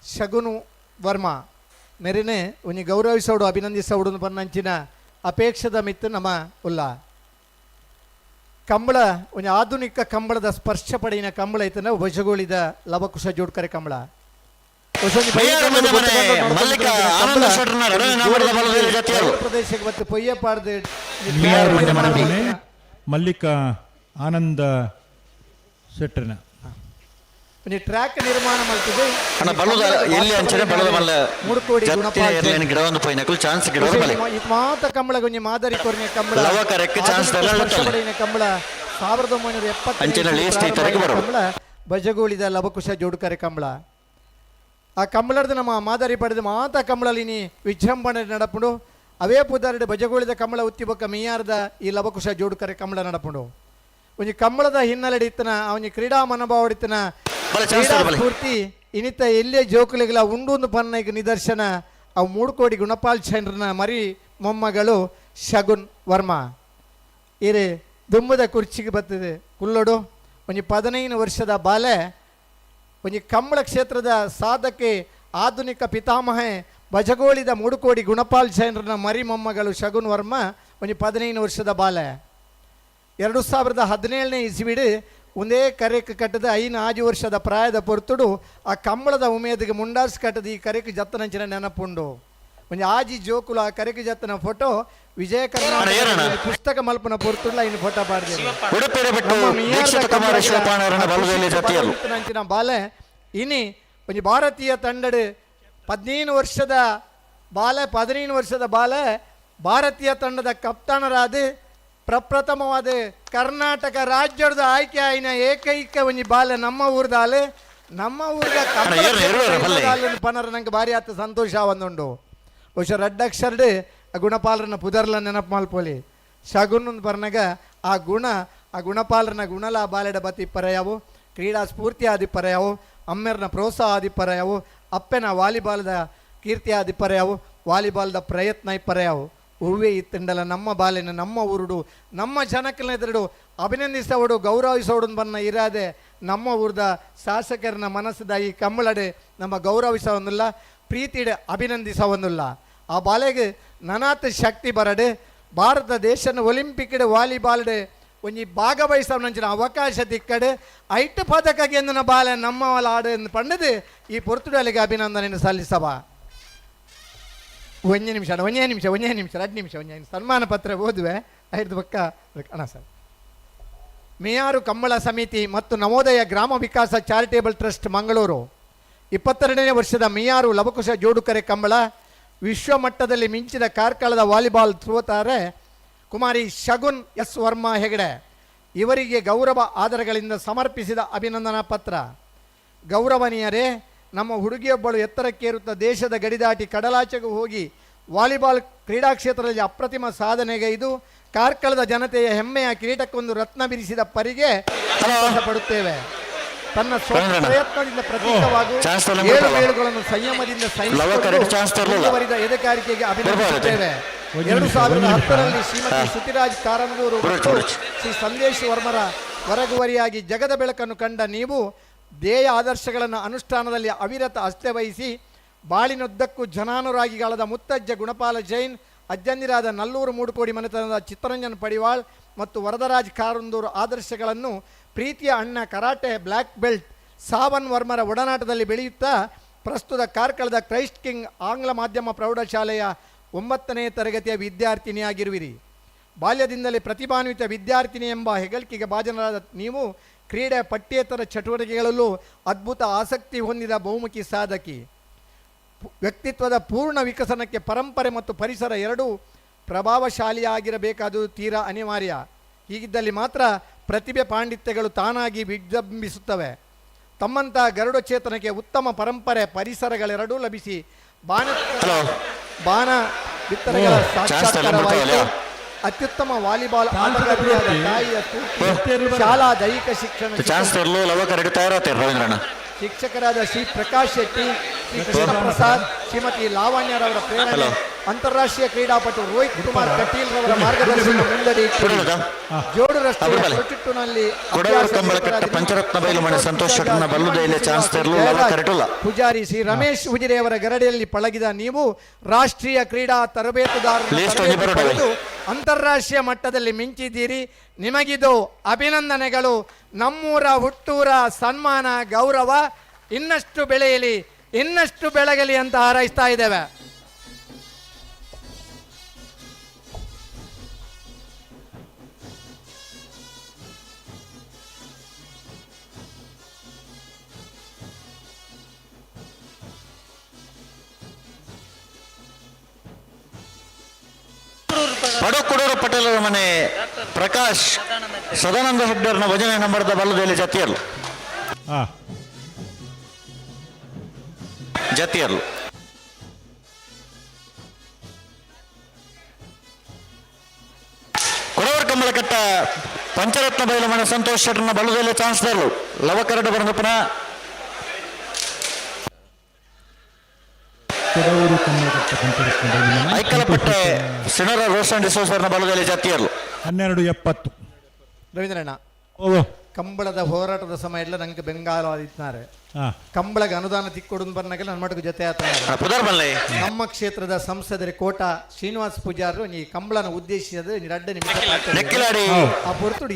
ಶಗುನು ವರ್ಮ ಮೆರೆನೆ ಒಂಜಿ ಗೌರವಿಸೋಡು ಅಭಿನಂದಿಸೋಡು ಪನ್ನಂಚಿನ ಅಪೇಕ್ಷದ ಮಿತ್ತು ನಮ್ಮ ಉಲ್ಲ ಕಂಬಳ ಒಂಜಿ ಆಧುನಿಕ ಕಂಬಳದ ಸ್ಪರ್ಶ ಪಡೆಯಿನ ಕಂಬಳ ಐತನ ಬಜಗೋಳಿದ ಲವಕುಶ ಜೋಡ್ಕರೆ ಕಂಬಳ. ಪ್ರದೇಶಕ್ಕೆ ಮತ್ತು ಪೊಯ್ಯ ಪಾಡ್ದು ಮಲ್ಲಿಕಾ ಆನಂದ ಶೆಟ್ಟರ್ನ ಒಂಜಿ ಟ್ರ್ಯಾಕ್ ನಿರ್ಮಾಣ ಮಲ್ತಿದೆ. ಅಣ್ಣ ಬಲ್ಲದ ಎಲ್ಲಿ ಅಂಚನೆ ಬಲ್ಲದ ಮಲ್ಲ ಮೂಡುಕೋಡಿ ಗುಣಪಾಲ್ ಜತ್ತಿನ ಗಿಡವೊಂದು ಪೈನಕುಲ್ ಚಾನ್ಸ್ ಗಿಡವೊಂದು ಬಲೆ. ಇದು ಮಾತ ಕಂಬಳ ಒಂಜಿ ಮಾದರಿ ಕೊರ್ನೆ ಕಂಬಳ ಲವಕರಕ್ಕೆ ಚಾನ್ಸ್ ಸ್ಪರ್ಶ ಪಡೆಯಿನ ಕಂಬಳ 1970 ಅಂಚನೆ ಲೇಸ್ಟ್ ಈ ತರಕ್ಕೆ ಬರೋದು. ಕಂಬಳ ಬಜಗೋಳಿದ ಲವಕುಶ ಜೋಡುಕರೆ ಕಂಬಳ. ಆ ಕಂಬಳದ ನಮ್ಮ ಮಾದರಿ ಪಡೆದ ಮಾತ ಕಂಬಳಲಿನಿ ವಿಜೃಂಭಣೆ ನಡಪುಂಡು. ಅವೇ ಪುದಾರಡು ಬಜಗೋಳಿದ ಕಂಬಳ ಉತ್ತಿಬೊಕ್ಕ ಮಿಯಾರದ ಈ ಲವಕುಶ ಜೋಡುಕರೆ ಕಂಬಳ ನಡಪುಂಡು. ಒಂಜಿ ಕಂಬಳದ ಹಿನ್ನೆಲೆ ಇತ್ತನ ಅವನಿ ಕ್ರೀಡಾ ಮನೋಭಾವ ಇತ್ತನ ಕ್ರೀಡಾ ಸ್ಫೂರ್ತಿ ಇನಿತ ಎಲ್ಲೇ ಜೋಕುಲಿಗಳ ಉಂಡು ಪನ್ನೈಕ ನಿದರ್ಶನ ಅವು ಮೂಡುಕೋಡಿ ಗುಣಪಾಲ್ ಚಂದ್ರನ ಮರಿ ಮೊಮ್ಮಗಳು ಶಗುನ್ ವರ್ಮಾ. ಇರೆ ದುಮ್ಮದ ಕುರ್ಚಿಗೆ ಬರ್ತದೆ ಕುಲ್ಲೋಡು. ಒಂಜಿ 15 ವರ್ಷದ ಬಾಲೆ ಒಂಜಿ ಕಂಬಳ ಕ್ಷೇತ್ರದ ಸಾಧಕೆ ಆಧುನಿಕ ಪಿತಾಮಹೆ ಬಜಗೋಳಿದ ಮೂಡುಕೋಡಿ ಗುಣಪಾಲ್ ಚಂದ್ರನ ಮರಿ ಮೊಮ್ಮಗಳು ಶಗುನ್ ವರ್ಮ ಒಂಜಿ 15 ವರ್ಷದ ಬಾಲೆ. 2017ನೇ ಇಸ್ವಿಡು ಒಂದೇ ಕರೆಕ್ ಕಟ್ಟದ 5 ವರ್ಷದ ಪ್ರಾಯದ ಪೊರ್ತುಡು ಆ ಕಂಬಳದ ಉಮೇದಿಗೆ ಮುಂಡಾಸ್ ಕಟ್ಟದ ಈ ಕರೆಕ್ ಜತ್ತನಂಚಿನ ನೆನಪುಂಡು. ಒಂಜಿ ಆಜಿ ಜೋಕುಲು ಆ ಕರೆಕ್ ಜತ್ತನ ಫೋಟೋ ವಿಜಯ ಕರ್ನಾಟಕ ಪುಸ್ತಕ ಮಲ್ಪನ ಪೊರ್ತುಡ್ಲ ಇನ್ನು ಫೋಟೋ ಪಾಡ್ದೆ. ಬಾಲೆ ಇನಿ ಒಂಜಿ ಭಾರತೀಯ ತಂಡಡು 15 ವರ್ಷದ ಬಾಲೆ 15 ವರ್ಷದ ಬಾಲೆ ಭಾರತೀಯ ತಂಡದ ಕಪ್ತಾನರಾದ ಪ್ರಪ್ರಥಮವಾದ ಕರ್ನಾಟಕ ರಾಜ್ಯದ ಆಯ್ಕೆ ಆಯಿನ ಏಕೈಕ ಒಂಜಿ ಬಾಲೆ ನಮ್ಮ ಊರ್ದಾಲೆ ನಮ್ಮ ಊರ್ದ ಪನರ ನಂಗೆ ಭಾರಿ ಆತ ಸಂತೋಷ ಒಂದುಂಡು. ಬಹುಶಃ ರಡ್ಡಕ್ಷರಡು ಆ ಗುಣಪಾಲರನ್ನ ಪುದರ್ಲ ನೆನಪು ಮಲ್ಪೊಲಿ. ಶಗುನ್ ಬರ್ನಗ ಆ ಗುಣ ಆ ಗುಣಪಾಲರನ ಗುಣಲ ಬಾಲೆಡ ಬತ್ತಿ ಪರಯಾವು ಕ್ರೀಡಾ ಸ್ಫೂರ್ತಿ ಆದಿ ಪರಯಾವು ಅಮ್ಮೆರ್ನ ಪ್ರೋತ್ಸಾಹ ಆದಿ ಪರಯಾವು ಅಪ್ಪೆನ ವಾಲಿಬಾಲ್ದ ಕೀರ್ತಿ ಆದಿ ಪರಯಾವು ವಾಲಿಬಾಲ್ದ ಪ್ರಯತ್ನ ಇಪ್ಪರಯಾವು ಹೂವೇ ಇತ್ತಂಡಲ ನಮ್ಮ ಬಾಲೆನ ನಮ್ಮ ಊರುಡು ನಮ್ಮ ಜನಕ್ಕನ ಎದುರುಡು ಅಭಿನಂದಿಸೋಡು ಗೌರವಿಸೋಡು ಬನ್ನ ಇರಾದೆ ನಮ್ಮ ಊರ್ದ ಶಾಸಕರನ್ನ ಮನಸ್ಸದ ಈ ಕಂಬಳಡೆ ನಮ್ಮ ಗೌರವಿಸೋವನ್ನಿಲ್ಲ ಪ್ರೀತಿಡೆ ಅಭಿನಂದಿಸೋವನ್ನಿಲ್ಲ. ಆ ಬಾಲೆಗೆ ನನಾತ್ ಶಕ್ತಿ ಬರಡೆ ಭಾರತ ದೇಶನ ಒಲಿಂಪಿಕ್ಡ್ ವಾಲಿಬಾಲ್ಡೆ ಒಂಜಿ ಭಾಗವಹಿಸವನಂಚಿನ ಅವಕಾಶ ತಿಕ್ಕಡು ಐಟ್ ಪದಕ ಗೆಂದಿನ ಬಾಲೆ ನಮ್ಮವಲ ಆಡು ಪಂಡದು ಈ ಪೊರ್ತುಡಲಿಗೆ ಅಭಿನಂದನೆಯನ್ನು ಸಲ್ಲಿಸವ. ಒಂಜೇ ನಿಮಿಷ ಅಣ್ಣ, ಒಂಜೇ ನಿಮಿಷ, ಒಂಜೇ ನಿಮಿಷ, 2 ನಿಮಿಷ, ಒಂಜೇ ಸನ್ಮಾನ ಪತ್ರ ಓದುವೆ ಐದು ಪಕ್ಕ ಅಣ್ಣ ಸರ್. ಮೇಯಾರು ಕಂಬಳ ಸಮಿತಿ ಮತ್ತು ನವೋದಯ ಗ್ರಾಮ ವಿಕಾಸ ಚಾರಿಟೇಬಲ್ ಟ್ರಸ್ಟ್ ಮಂಗಳೂರು 22ನೇ ವರ್ಷದ ಮಿಯಾರು ಲವಕುಶ ಜೋಡುಕರೆ ಕಂಬಳ ವಿಶ್ವಮಟ್ಟದಲ್ಲಿ ಮಿಂಚಿದ ಕಾರ್ಕಳದ ವಾಲಿಬಾಲ್ ಧ್ರುವತಾರೆ ಕುಮಾರಿ ಶಗುನ್ ಎಸ್ ವರ್ಮಾ ಹೆಗಡೆ ಇವರಿಗೆ ಗೌರವ ಆದರಗಳಿಂದ ಸಮರ್ಪಿಸಿದ ಅಭಿನಂದನಾ ಪತ್ರ. ಗೌರವನೀಯರೇ, ನಮ್ಮ ಹುಡುಗಿಯೊಬ್ಬಳು ಎತ್ತರಕ್ಕೇರುತ್ತಾ ದೇಶದ ಗಡಿದಾಟಿ ಕಡಲಾಚೆಗೂ ಹೋಗಿ ವಾಲಿಬಾಲ್ ಕ್ರೀಡಾ ಕ್ಷೇತ್ರದಲ್ಲಿ ಅಪ್ರತಿಮ ಸಾಧನೆಗೈದು ಕಾರ್ಕಳದ ಜನತೆಯ ಹೆಮ್ಮೆಯ ಕಿರೀಟಕ್ಕೊಂದು ರತ್ನ ಬಿರಿಸಿದ ಪರಿಗೆ ಸಂತೋಷ ಪಡುತ್ತೇವೆ. ತನ್ನ ಪ್ರಯತ್ನದಿಂದ ಪ್ರತೀಕವಾಗುವ 7 ಮೇಳುಗಳನ್ನು ಸಂಯಮದಿಂದ ಸಹಿಸಿಕೊಂಡು ಮುಂದುವರಿದ ಎದೆಗಾರಿಕೆಗೆ ಅಭಿನಂದಿಸುತ್ತೇವೆ. 2010ರಲ್ಲಿ ಶ್ರೀಮತಿ ಸುತಿರಾಜ್ ಕಾರಂದೂರು ಮತ್ತು ಶ್ರೀ ಸಂದೇಶ್ ವರ್ಮರ ಹೊರಗುವರಿಯಾಗಿ ಜಗದ ಬೆಳಕನ್ನು ಕಂಡ ನೀವು ಧ್ಯೇಯ ಆದರ್ಶಗಳನ್ನು ಅನುಷ್ಠಾನದಲ್ಲಿ ಅವಿರತ ಅಸ್ಥೆ ವಹಿಸಿ ಬಾಳಿನುದ್ದಕ್ಕೂ ಜನಾನುರಾಗಿಗಳಾದ ಮುತ್ತಜ್ಜ ಗುಣಪಾಲ ಜೈನ್, ಅಜ್ಜಂದಿರಾದ ನಲ್ಲೂರು ಮೂಡುಕೋಡಿ ಮನೆತನದ ಚಿತ್ತರಂಜನ್ ಪಡಿವಾಳ್ ಮತ್ತು ವರದರಾಜ್ ಕಾರಂದೂರು ಆದರ್ಶಗಳನ್ನು ಪ್ರೀತಿಯ ಅಣ್ಣ ಕರಾಟೆ ಬ್ಲ್ಯಾಕ್ ಬೆಲ್ಟ್ ಸಾವನ್ ವರ್ಮರ ಒಡನಾಟದಲ್ಲಿ ಬೆಳೆಯುತ್ತಾ ಪ್ರಸ್ತುತ ಕಾರ್ಕಳದ ಕ್ರೈಸ್ಟ್ ಕಿಂಗ್ ಆಂಗ್ಲ ಮಾಧ್ಯಮ ಪ್ರೌಢಶಾಲೆಯ 9ನೇ ತರಗತಿಯ ವಿದ್ಯಾರ್ಥಿನಿಯಾಗಿರುವಿರಿ. ಬಾಲ್ಯದಿಂದಲೇ ಪ್ರತಿಭಾನ್ವಿತ ವಿದ್ಯಾರ್ಥಿನಿ ಎಂಬ ಹೆಗಲ್ಕಿಗೆ ಭಾಜನರಾದ ನೀವು ಕ್ರೀಡೆ ಪಠ್ಯೇತರ ಚಟುವಟಿಕೆಗಳಲ್ಲೂ ಅದ್ಭುತ ಆಸಕ್ತಿ ಹೊಂದಿದ ಬಹುಮುಖಿ ಸಾಧಕಿ. ವ್ಯಕ್ತಿತ್ವದ ಪೂರ್ಣ ವಿಕಸನಕ್ಕೆ ಪರಂಪರೆ ಮತ್ತು ಪರಿಸರ ಎರಡೂ ಪ್ರಭಾವಶಾಲಿಯಾಗಿರಬೇಕಾದುದು ತೀರಾ ಅನಿವಾರ್ಯ. ಹೀಗಿದ್ದಲ್ಲಿ ಮಾತ್ರ ಪ್ರತಿಭೆ ಪಾಂಡಿತ್ಯಗಳು ತಾನಾಗಿ ವಿಜೃಂಭಿಸುತ್ತವೆ. ತಮ್ಮಂತಹ ಗರುಡ ಚೇತನಕ್ಕೆ ಉತ್ತಮ ಪರಂಪರೆ ಪರಿಸರಗಳೆರಡೂ ಲಭಿಸಿ ಬಾಣ ಬಾಣ ಬಿತ್ತನೆಗಳ ಸಾಕ್ಷಾತ್ಕಾರವಾಯಿತು. ಅತ್ಯುತ್ತಮ ವಾಲಿಬಾಲ್ ಆಟಗಾರ್ತಿಯಾದ ತಾಯಿಯ ಶಾಲಾ ದೈಹಿಕ ಶಿಕ್ಷಣ ಶಿಕ್ಷಕರಾದ ಶ್ರೀ ಪ್ರಕಾಶ್ ಶೆಟ್ಟಿ, ಶ್ರೀ ಕೃಷ್ಣ ಪ್ರಸಾದ್, ಶ್ರೀಮತಿ ಲಾವಣ್ಯರವರ ಪ್ರೇರಣೆ, ಅಂತಾರಾಷ್ಟ್ರೀಯ ಕ್ರೀಡಾಪಟು ರೋಹಿತ್ ಕುಮಾರ್ ಕಟೀಲ್ ರವರ ಮಾರ್ಗದರ್ಶನ ಮುಂದಡಿ ಜೋಡು ರಸ್ತೆಯ ಚುಟ್ಟುನಲ್ಲಿ ಪೂಜಾರಿ ಶ್ರೀ ರಮೇಶ್ ಉಜಿರೆಯವರ ಗರಡಿಯಲ್ಲಿ ಪಳಗಿದ ನೀವು ರಾಷ್ಟ್ರೀಯ ಕ್ರೀಡಾ ತರಬೇತುದಾರರು ಅಂತಾರಾಷ್ಟ್ರೀಯ ಮಟ್ಟದಲ್ಲಿ ಮಿಂಚಿದ್ದೀರಿ. ನಿಮಗಿದು ಅಭಿನಂದನೆಗಳು. ನಮ್ಮೂರ ಹುಟ್ಟೂರ ಸನ್ಮಾನ ಗೌರವ ಇನ್ನಷ್ಟು ಬೆಳೆಯಲಿ, ಇನ್ನಷ್ಟು ಬೆಳಗಲಿ ಅಂತ ಹಾರೈಸ್ತಾ ಇದ್ದೇವೆ. ಪಡಕುಡೂರು ಪಟೇಲರ ಮನೆ ಪ್ರಕಾಶ್ ಸದಾನಂದ ಹೆಗ್ಡರ್ನ ಭಜನೆ ನಂಬರ್ದ ಬಲ್ಲದಲ್ಲಿ ಜತಿಯರ್ಲು ಜತಿಯರ್ಲು. ಕೊಡವರ್ ಕಮ್ಮಲಕಟ್ಟ ಪಂಚರತ್ನ ಬೈಲ ಮನೆ ಸಂತೋಷ್ ಶೆಟ್ಟರ್ನ ಬಲ್ಲದಲ್ಲಿ ಚಾನ್ಸ್ ತರಲು ಲವಕರಡ ಬರದಪ್ಪನ ಐಕಲಪಟ್ಟೆ ಸಿನರ ರೋಷನ್ ಡಿಸೋಸರ್ನ ಬಲದಲ್ಲಿ ಜತಿಯರ್ಲು. 12:70. ರವೀಂದ್ರಣ್ಣ, ಕಂಬಳದ ಹೋರಾಟದ ಸಮಯ ಎಲ್ಲ ನಂಗೆ ಬೆಂಗಾಲ ಆದಿತ್ನಾರೆ ಕಂಬಳಗೆ ಅನುದಾನ ತಿಕ್ಕೊಡು ಬರ್ನಾಗೆಲ್ಲ ನನ್ನ ಮಟ್ಟಿಗೆ ಜೊತೆ ಆತ. ನಮ್ಮ ಕ್ಷೇತ್ರದ ಸಂಸದರು ಕೋಟ ಶ್ರೀನಿವಾಸ್ ಪೂಜಾರರು ಈ ಕಂಬಳನ ಉದ್ದೇಶಿಸಿದ 2 ನಿಮಿಷ ಆ ಪೊರ್ತುಡು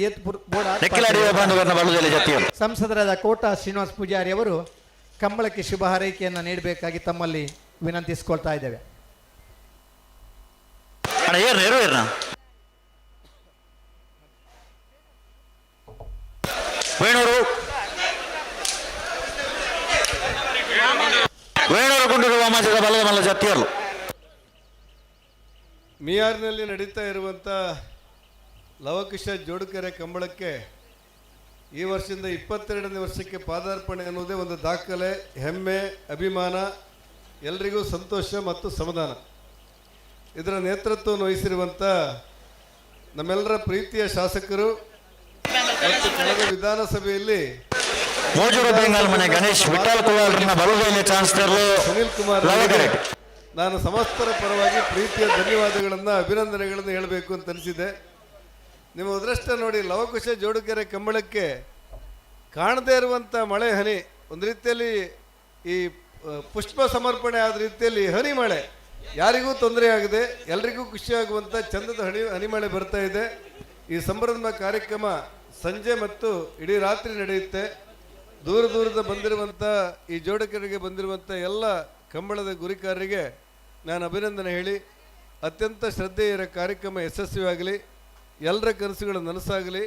ಸಂಸದರಾದ ಕೋಟ ಶ್ರೀನಿವಾಸ್ ಪೂಜಾರಿ ಅವರು ಕಂಬಳಕ್ಕೆ ಶುಭ ಹಾರೈಕೆಯನ್ನು ನೀಡಬೇಕಾಗಿ ತಮ್ಮಲ್ಲಿ ವಿನಂತಿಸಿಕೊಳ್ತಾ ಇದ್ದೇವೆ. ವೇಣೂರು ವೇಣೂರು ಗುಂಡೂರು ವಾಮಾಜದ ಬಲದ ಮಲ್ಲ ಜತಿಯರ್ಲು. ಮಿಯಾರ್ನಲ್ಲಿ ನಡೀತಾ ಇರುವಂಥ ಲವಕುಶ ಜೋಡುಕೆರೆ ಕಂಬಳಕ್ಕೆ ಈ ವರ್ಷದಿಂದ 22ನೇ ವರ್ಷಕ್ಕೆ ಪಾದಾರ್ಪಣೆ ಅನ್ನೋದೇ ಒಂದು ದಾಖಲೆ, ಹೆಮ್ಮೆ, ಅಭಿಮಾನ, ಎಲ್ರಿಗೂ ಸಂತೋಷ ಮತ್ತು ಸಮಾಧಾನ. ಇದರ ನೇತೃತ್ವವನ್ನು ವಹಿಸಿರುವಂಥ ನಮ್ಮೆಲ್ಲರ ಪ್ರೀತಿಯ ಶಾಸಕರು ಮತ್ತು ಕಳೆದ ವಿಧಾನಸಭೆಯಲ್ಲಿ ಸುನಿಲ್ ಕುಮಾರ್, ನಾನು ಸಮಸ್ತರ ಪರವಾಗಿ ಪ್ರೀತಿಯ ಧನ್ಯವಾದಗಳನ್ನು, ಅಭಿನಂದನೆಗಳನ್ನು ಹೇಳಬೇಕು ಅಂತ ಅನಿಸಿದೆ. ನಿಮ್ಮ ಅದೃಷ್ಟ ನೋಡಿ, ಲವಕುಶ ಜೋಡುಕೆರೆ ಕಂಬಳಕ್ಕೆ ಕಾಣದೇ ಇರುವಂಥ ಮಳೆ ಹನಿ, ಒಂದು ರೀತಿಯಲ್ಲಿ ಈ ಪುಷ್ಪ ಸಮರ್ಪಣೆ ಆದ ರೀತಿಯಲ್ಲಿ ಹನಿ ಮಳೆ, ಯಾರಿಗೂ ತೊಂದರೆ ಆಗದೆ ಎಲ್ರಿಗೂ ಖುಷಿಯಾಗುವಂಥ ಚಂದದ ಹನಿ ಮಳೆ ಬರ್ತಾ ಇದೆ. ಈ ಸಂಭ್ರಮ ಕಾರ್ಯಕ್ರಮ ಸಂಜೆ ಮತ್ತು ಇಡೀ ರಾತ್ರಿ ನಡೆಯುತ್ತೆ. ದೂರ ದೂರದ ಬಂದಿರುವಂಥ ಈ ಜೋಡಕರಿಗೆ ಬಂದಿರುವಂಥ ಎಲ್ಲ ಕಂಬಳದ ಗುರಿಕಾರರಿಗೆ ನಾನು ಅಭಿನಂದನೆ ಹೇಳಿ, ಅತ್ಯಂತ ಶ್ರದ್ಧೆಯ ಕಾರ್ಯಕ್ರಮ ಯಶಸ್ವಿಯಾಗಲಿ, ಎಲ್ಲರ ಕನಸುಗಳು ನನಸಾಗಲಿ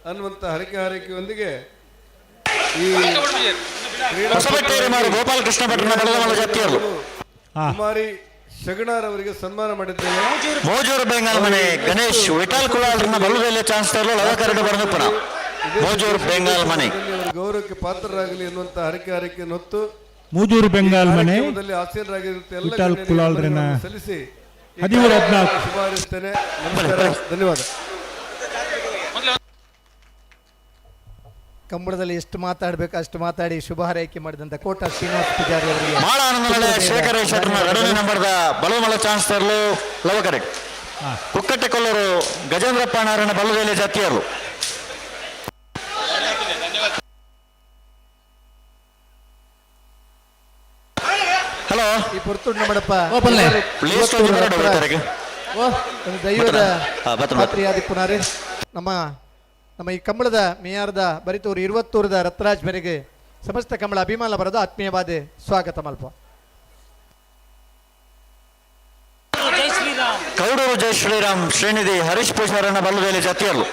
ಅನ್ನುವಂಥ ಹರಕೆ ಹಾರೈಕೆಯೊಂದಿಗೆ ಈ ಗೋಪಾಲಕೃಷ್ಣ ಭಟ್ರನ ಬಲದ ಜಾತಿಯರು ಕುಮಾರಿ ಶಗಣಾರ್ ಅವರಿಗೆ ಸನ್ಮಾನ ಮಾಡಿದ್ದೇವೆ. ಮೋಜೂರು ಬೆಂಗಾಲ್ ಮನೆ ಗಣೇಶ್ ವಿಠಲ್ ಕುಲಾಲ್ರನ್ನ ಬಲದಲ್ಲಿ ಚಾನ್ಸ್ ತರಲು ಲವಕರಡು ಬರನುಪ್ಪನ ಮೋಜೂರು ಬೆಂಗಾಲ್ ಮನೆ ಗೌರವಕ್ಕೆ ಪಾತ್ರರಾಗಲಿ ಎನ್ನುವಂತ ಹರಕೆ ಹಾರೈಕೆಯನ್ನು ಹೊತ್ತು ಮೂಜೂರು ಬೆಂಗಾಲ್ ಮನೆ ಆಸೀನರಾಗಿರುತ್ತೆ ಎಲ್ಲ ವಿಠಲ್ ಕುಲಾಲ್ರನ್ನ ಸಲ್ಲಿಸಿ 13 14 ಶುಭ ಹಾರೈಸ್ತೇನೆ. ನಮಸ್ಕಾರ, ಧನ್ಯವಾದ. ಕಂಬಳದಲ್ಲಿ ಎಷ್ಟು ಮಾತಾಡಬೇಕು ಅಷ್ಟು ಮಾತಾಡಿ ಶುಭ ಹಾರೈಕೆ ಮಾಡಿದಂಥ ಕೋಟ ಶ್ರೀನಿವಾಸ ಪೂಜಾರಿ ಅವರಿಗೆ ಮಾಳ ಆನಂದನಳೆ ಶೇಖರ ಶೆಟ್ಟರ್ನ ಎರಡನೇ ನಂಬರ್ದ ಬಲಮಲ ಚಾನ್ಸ್ ತರಲು ಲವಕರೆಟ್. ಕುಕ್ಕಟ್ಟೆ ಕೊಲ್ಲೂರು ಗಜೇಂದ್ರಪ್ಪ ನಾರಾಯಣ ಬಲ್ಲದೇಲೆ ಜಾತಿಯರು. ಹಲೋ, ಈ ಪೊರ್ತುಂಡು ಮಾಡಪ್ಪ ದೈವದ ಪಾತ್ರಿಯಾದಿಪ್ಪುನಾರೆ ನಮ್ಮ ನಮ್ಮ ಈ ಕಂಬಳದ ಮೇಯಾರದ ಬರಿತೂರು ಇರುವತ್ತೂರದ ರತ್ರಾಜ್ ಮೇರೆಗೆ ಸಮಸ್ತ ಕಂಬಳ ಅಭಿಮಾನ ಬರೆದು ಆತ್ಮೀಯವಾದ ಸ್ವಾಗತ ಮಲ್ಪ. ಕೌಡೂರು ಜೈ ಶ್ರೀರಾಮ್ ಶ್ರೀನಿಧಿ ಹರೀಶ್ ಪೂಜಾರನ ಬಲ್ಲದೇಲೆ ಜಾತಿಯರು.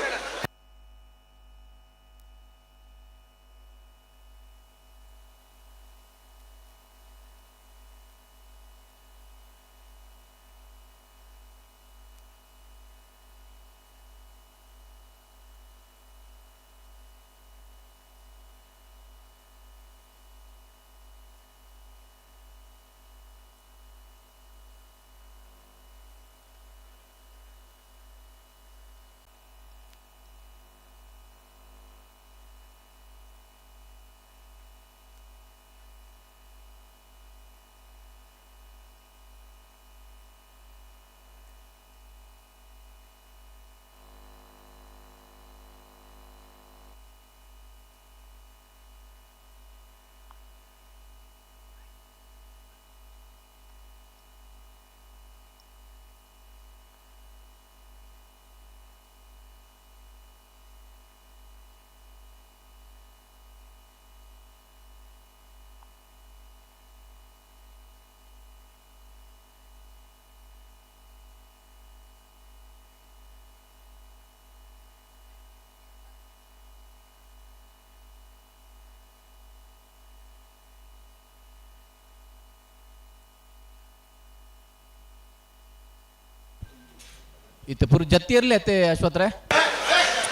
ಇತ್ತೆ ಪುರು ಜತ್ತಿಯರ್ಲಿ ಅತ್ತೆ ಅಶ್ವತ್ರೆ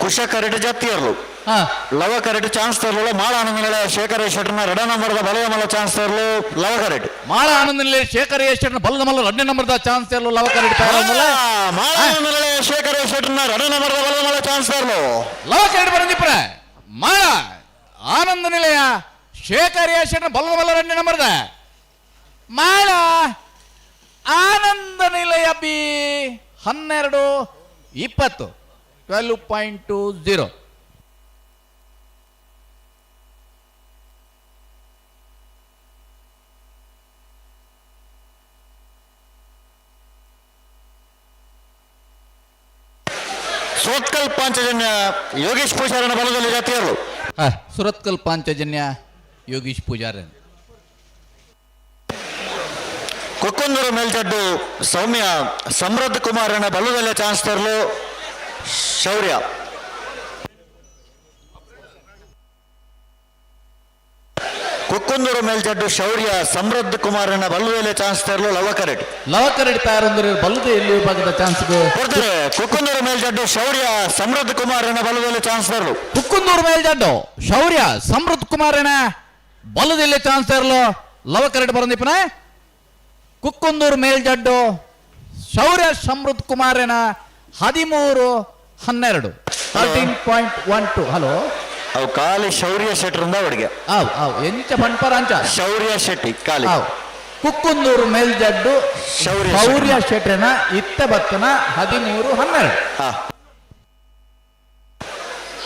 Kusha curd ಜತ್ತಿಯರ್ಲು Lava curd chance ತರಲು ಮಾಳ ಆನಂದನಿಲೆ ಶೇಖರ ಶೆಟ್ಟರ್ನ ಎರಡ ನಂಬರ್ದ ಬಲದ ಮಲ್ಲ ಚಾನ್ಸ್ ತರಲು ಲವ ಕರಡು. ಮಾಳ ಆನಂದನಿಲೆ ಶೇಖರ ಶೆಟ್ಟರ್ನ ಬಲದ ಮಲ್ಲ ಎರಡನೇ ನಂಬರ್ದ ಚಾನ್ಸ್ ತರಲು ಲವ ಕರಡು ಮಾಳ ಆನಂದನಿಲೆ ಶೇಖರ ಶೆಟ್ಟರ್ನ ಎರಡ ನಂಬರ್ದ ಬಲದ ಮಲ್ಲ ಚಾನ್ಸ್ ತರಲು ಲವ ಕರಡು ಬರಂದಿಪ್ರ ಮಾಳ ಆನಂದ ನಿಲಯ ಶೇಖರ ಶೆಟ್ಟರ್ನ ಬಲದ ಮಲ್ಲ ಎರಡನೇ ನಂಬರ್ದ ಮಾಳ ಆನಂದ ನಿಲಯ ಬಿ 12 20 12.20. ಸುರತ್ಕಲ್ ಪಾಂಚಜನ್ಯ ಯೋಗೇಶ್ ಪೂಜಾರನ ಬಲದಲ್ಲಿ ಜಾತಿಯರು. ಸುರತ್ಕಲ್ ಪಾಂಚಜನ್ಯ ಯೋಗೇಶ್ ಪೂಜಾರನ್. ಕೊಕ್ಕಂದೂರು ಮೇಲ್ಜಡ್ಡು ಸೌಮ್ಯ ಸಮೃದ್ಧ ಕುಮಾರನ ಬಲದಲ್ಲೇ ಚಾನ್ಸ್ ತರಲು ಶೌರ್ಯ. ಕೊಕ್ಕಂದೂರು ಮೇಲ್ಜಡ್ಡು ಶೌರ್ಯ ಸಮೃದ್ಧ ಕುಮಾರನ ಬಲದಲ್ಲೇ ಚಾನ್ಸ್ ತರಲು ಲವಕರೆಡ್. ಲವಕರೆಡ್ ತಯಾರೊಂದರೆ ಬಲದ ಎಲ್ಲಿ ವಿಭಾಗದ ಚಾನ್ಸ್ ಕೊಡ್ತಾರೆ. ಕೊಕ್ಕಂದೂರು ಮೇಲ್ಜಡ್ಡು ಶೌರ್ಯ ಸಮೃದ್ಧ ಕುಮಾರನ ಬಲದಲ್ಲಿ ಚಾನ್ಸ್ ತರಲು. ಕುಕ್ಕಂದೂರು ಮೇಲ್ಜಡ್ಡು ಶೌರ್ಯ ಸಮೃದ್ಧ ಕುಮಾರನ ಬಲದಲ್ಲಿ ಚಾನ್ಸ್ ತರಲು ಲವಕರೆಡ್ ಬರಂದಿಪ್ಪನ. ಕುಕ್ಕಂದೂರು ಮೇಲ್ಜಡ್ಡು ಶೌರ್ಯ ಸಮೃದ್ಧ ಕುಮಾರನ 13 12 13.12. ಹಲೋ, ಅವು ಖಾಲಿ ಶೌರ್ಯ ಶೆಟ್ಟರಿಂದ ಅವರಿಗೆ ಆವ್ ಆವ್ ಎಂಚ ಬಂಪರ ಅಂಚ ಶೌರ್ಯ ಶೆಟ್ಟಿ ಖಾಲಿ. ಕುಕ್ಕುಂದೂರು ಮೇಲ್ಜಡ್ಡು ಶೌರ್ಯ ಶೆಟ್ಟರನ ಇತ್ತ ಬತ್ತನ 13 12.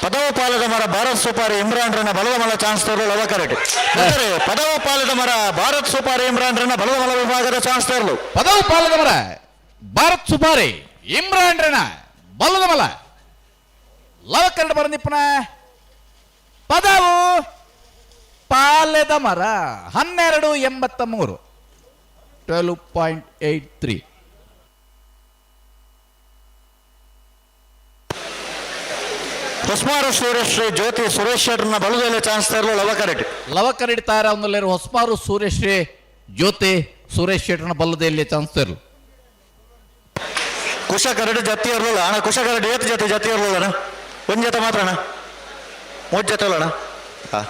ಪದವ ಪಾಲದ ಮರ ಭಾರತ್ ಸುಪಾರಿ ಇಮ್ರಾನ್ರನ್ನ ಬಲದ ಮಲ ಚಾನ್ಸ್ ತರಲು ಲವ ಕರೆಟ್. ಪದವ ಪಾಲದ ಮರ ಭಾರತ್ ಸುಪಾರಿ ಇಮ್ರಾನ್ರನ್ನ ಬಲದ ಮಲ ವಿಭಾಗದ ಚಾನ್ಸ್ ತರಲು. ಪದವ ಪಾಲದ ಮರ ಭಾರತ್ ಸುಪಾರಿ ಇಮ್ರಾನ್ರನ್ನ ಬಲದ ಮಲ ಲವಕರಡು ಬರಂದಿಪ್ಪನ ಪದವು ಪಾಲೆದ ಮರ 12.83 12.83. ಹೊಸ್ಮಾರು ಸೂರ್ಯಶ್ರೀ ಜ್ಯೋತಿ ಸುರೇಶ್ ಶೆಟ್ಟರ್ನ ಬಲದಲ್ಲಿ ಚಾನ್ಸ್ ತರಲು ಲವಕರೆಡ್. ಲವಕರೆಡ್ ತಾರ ಒಂದಲ್ಲೇರು ಹೊಸ್ಮಾರು ಸೂರ್ಯಶ್ರೀ ಜ್ಯೋತಿ ಸುರೇಶ್ ಶೆಟ್ಟರ್ನ ಬಲ್ಲದಲ್ಲಿ ಚಾನ್ಸ್ ತರಲು. ಕುಶ ಕರಡು ಜತ್ತಿ ಇರಲಿಲ್ಲ ಅಣ್ಣ. ಕುಶ ಕರಡು ಏತ್ ಜೊತೆ ಜತ್ತಿ ಇರಲಿಲ್ಲ ಅಣ್ಣ. ಒಂದ್ ಜೊತೆ ಮಾತ್ರ ಅಣ್ಣ, ಮೂರು ಜೊತೆ ಅಲ್ಲ ಅಣ್ಣ. ಹಾ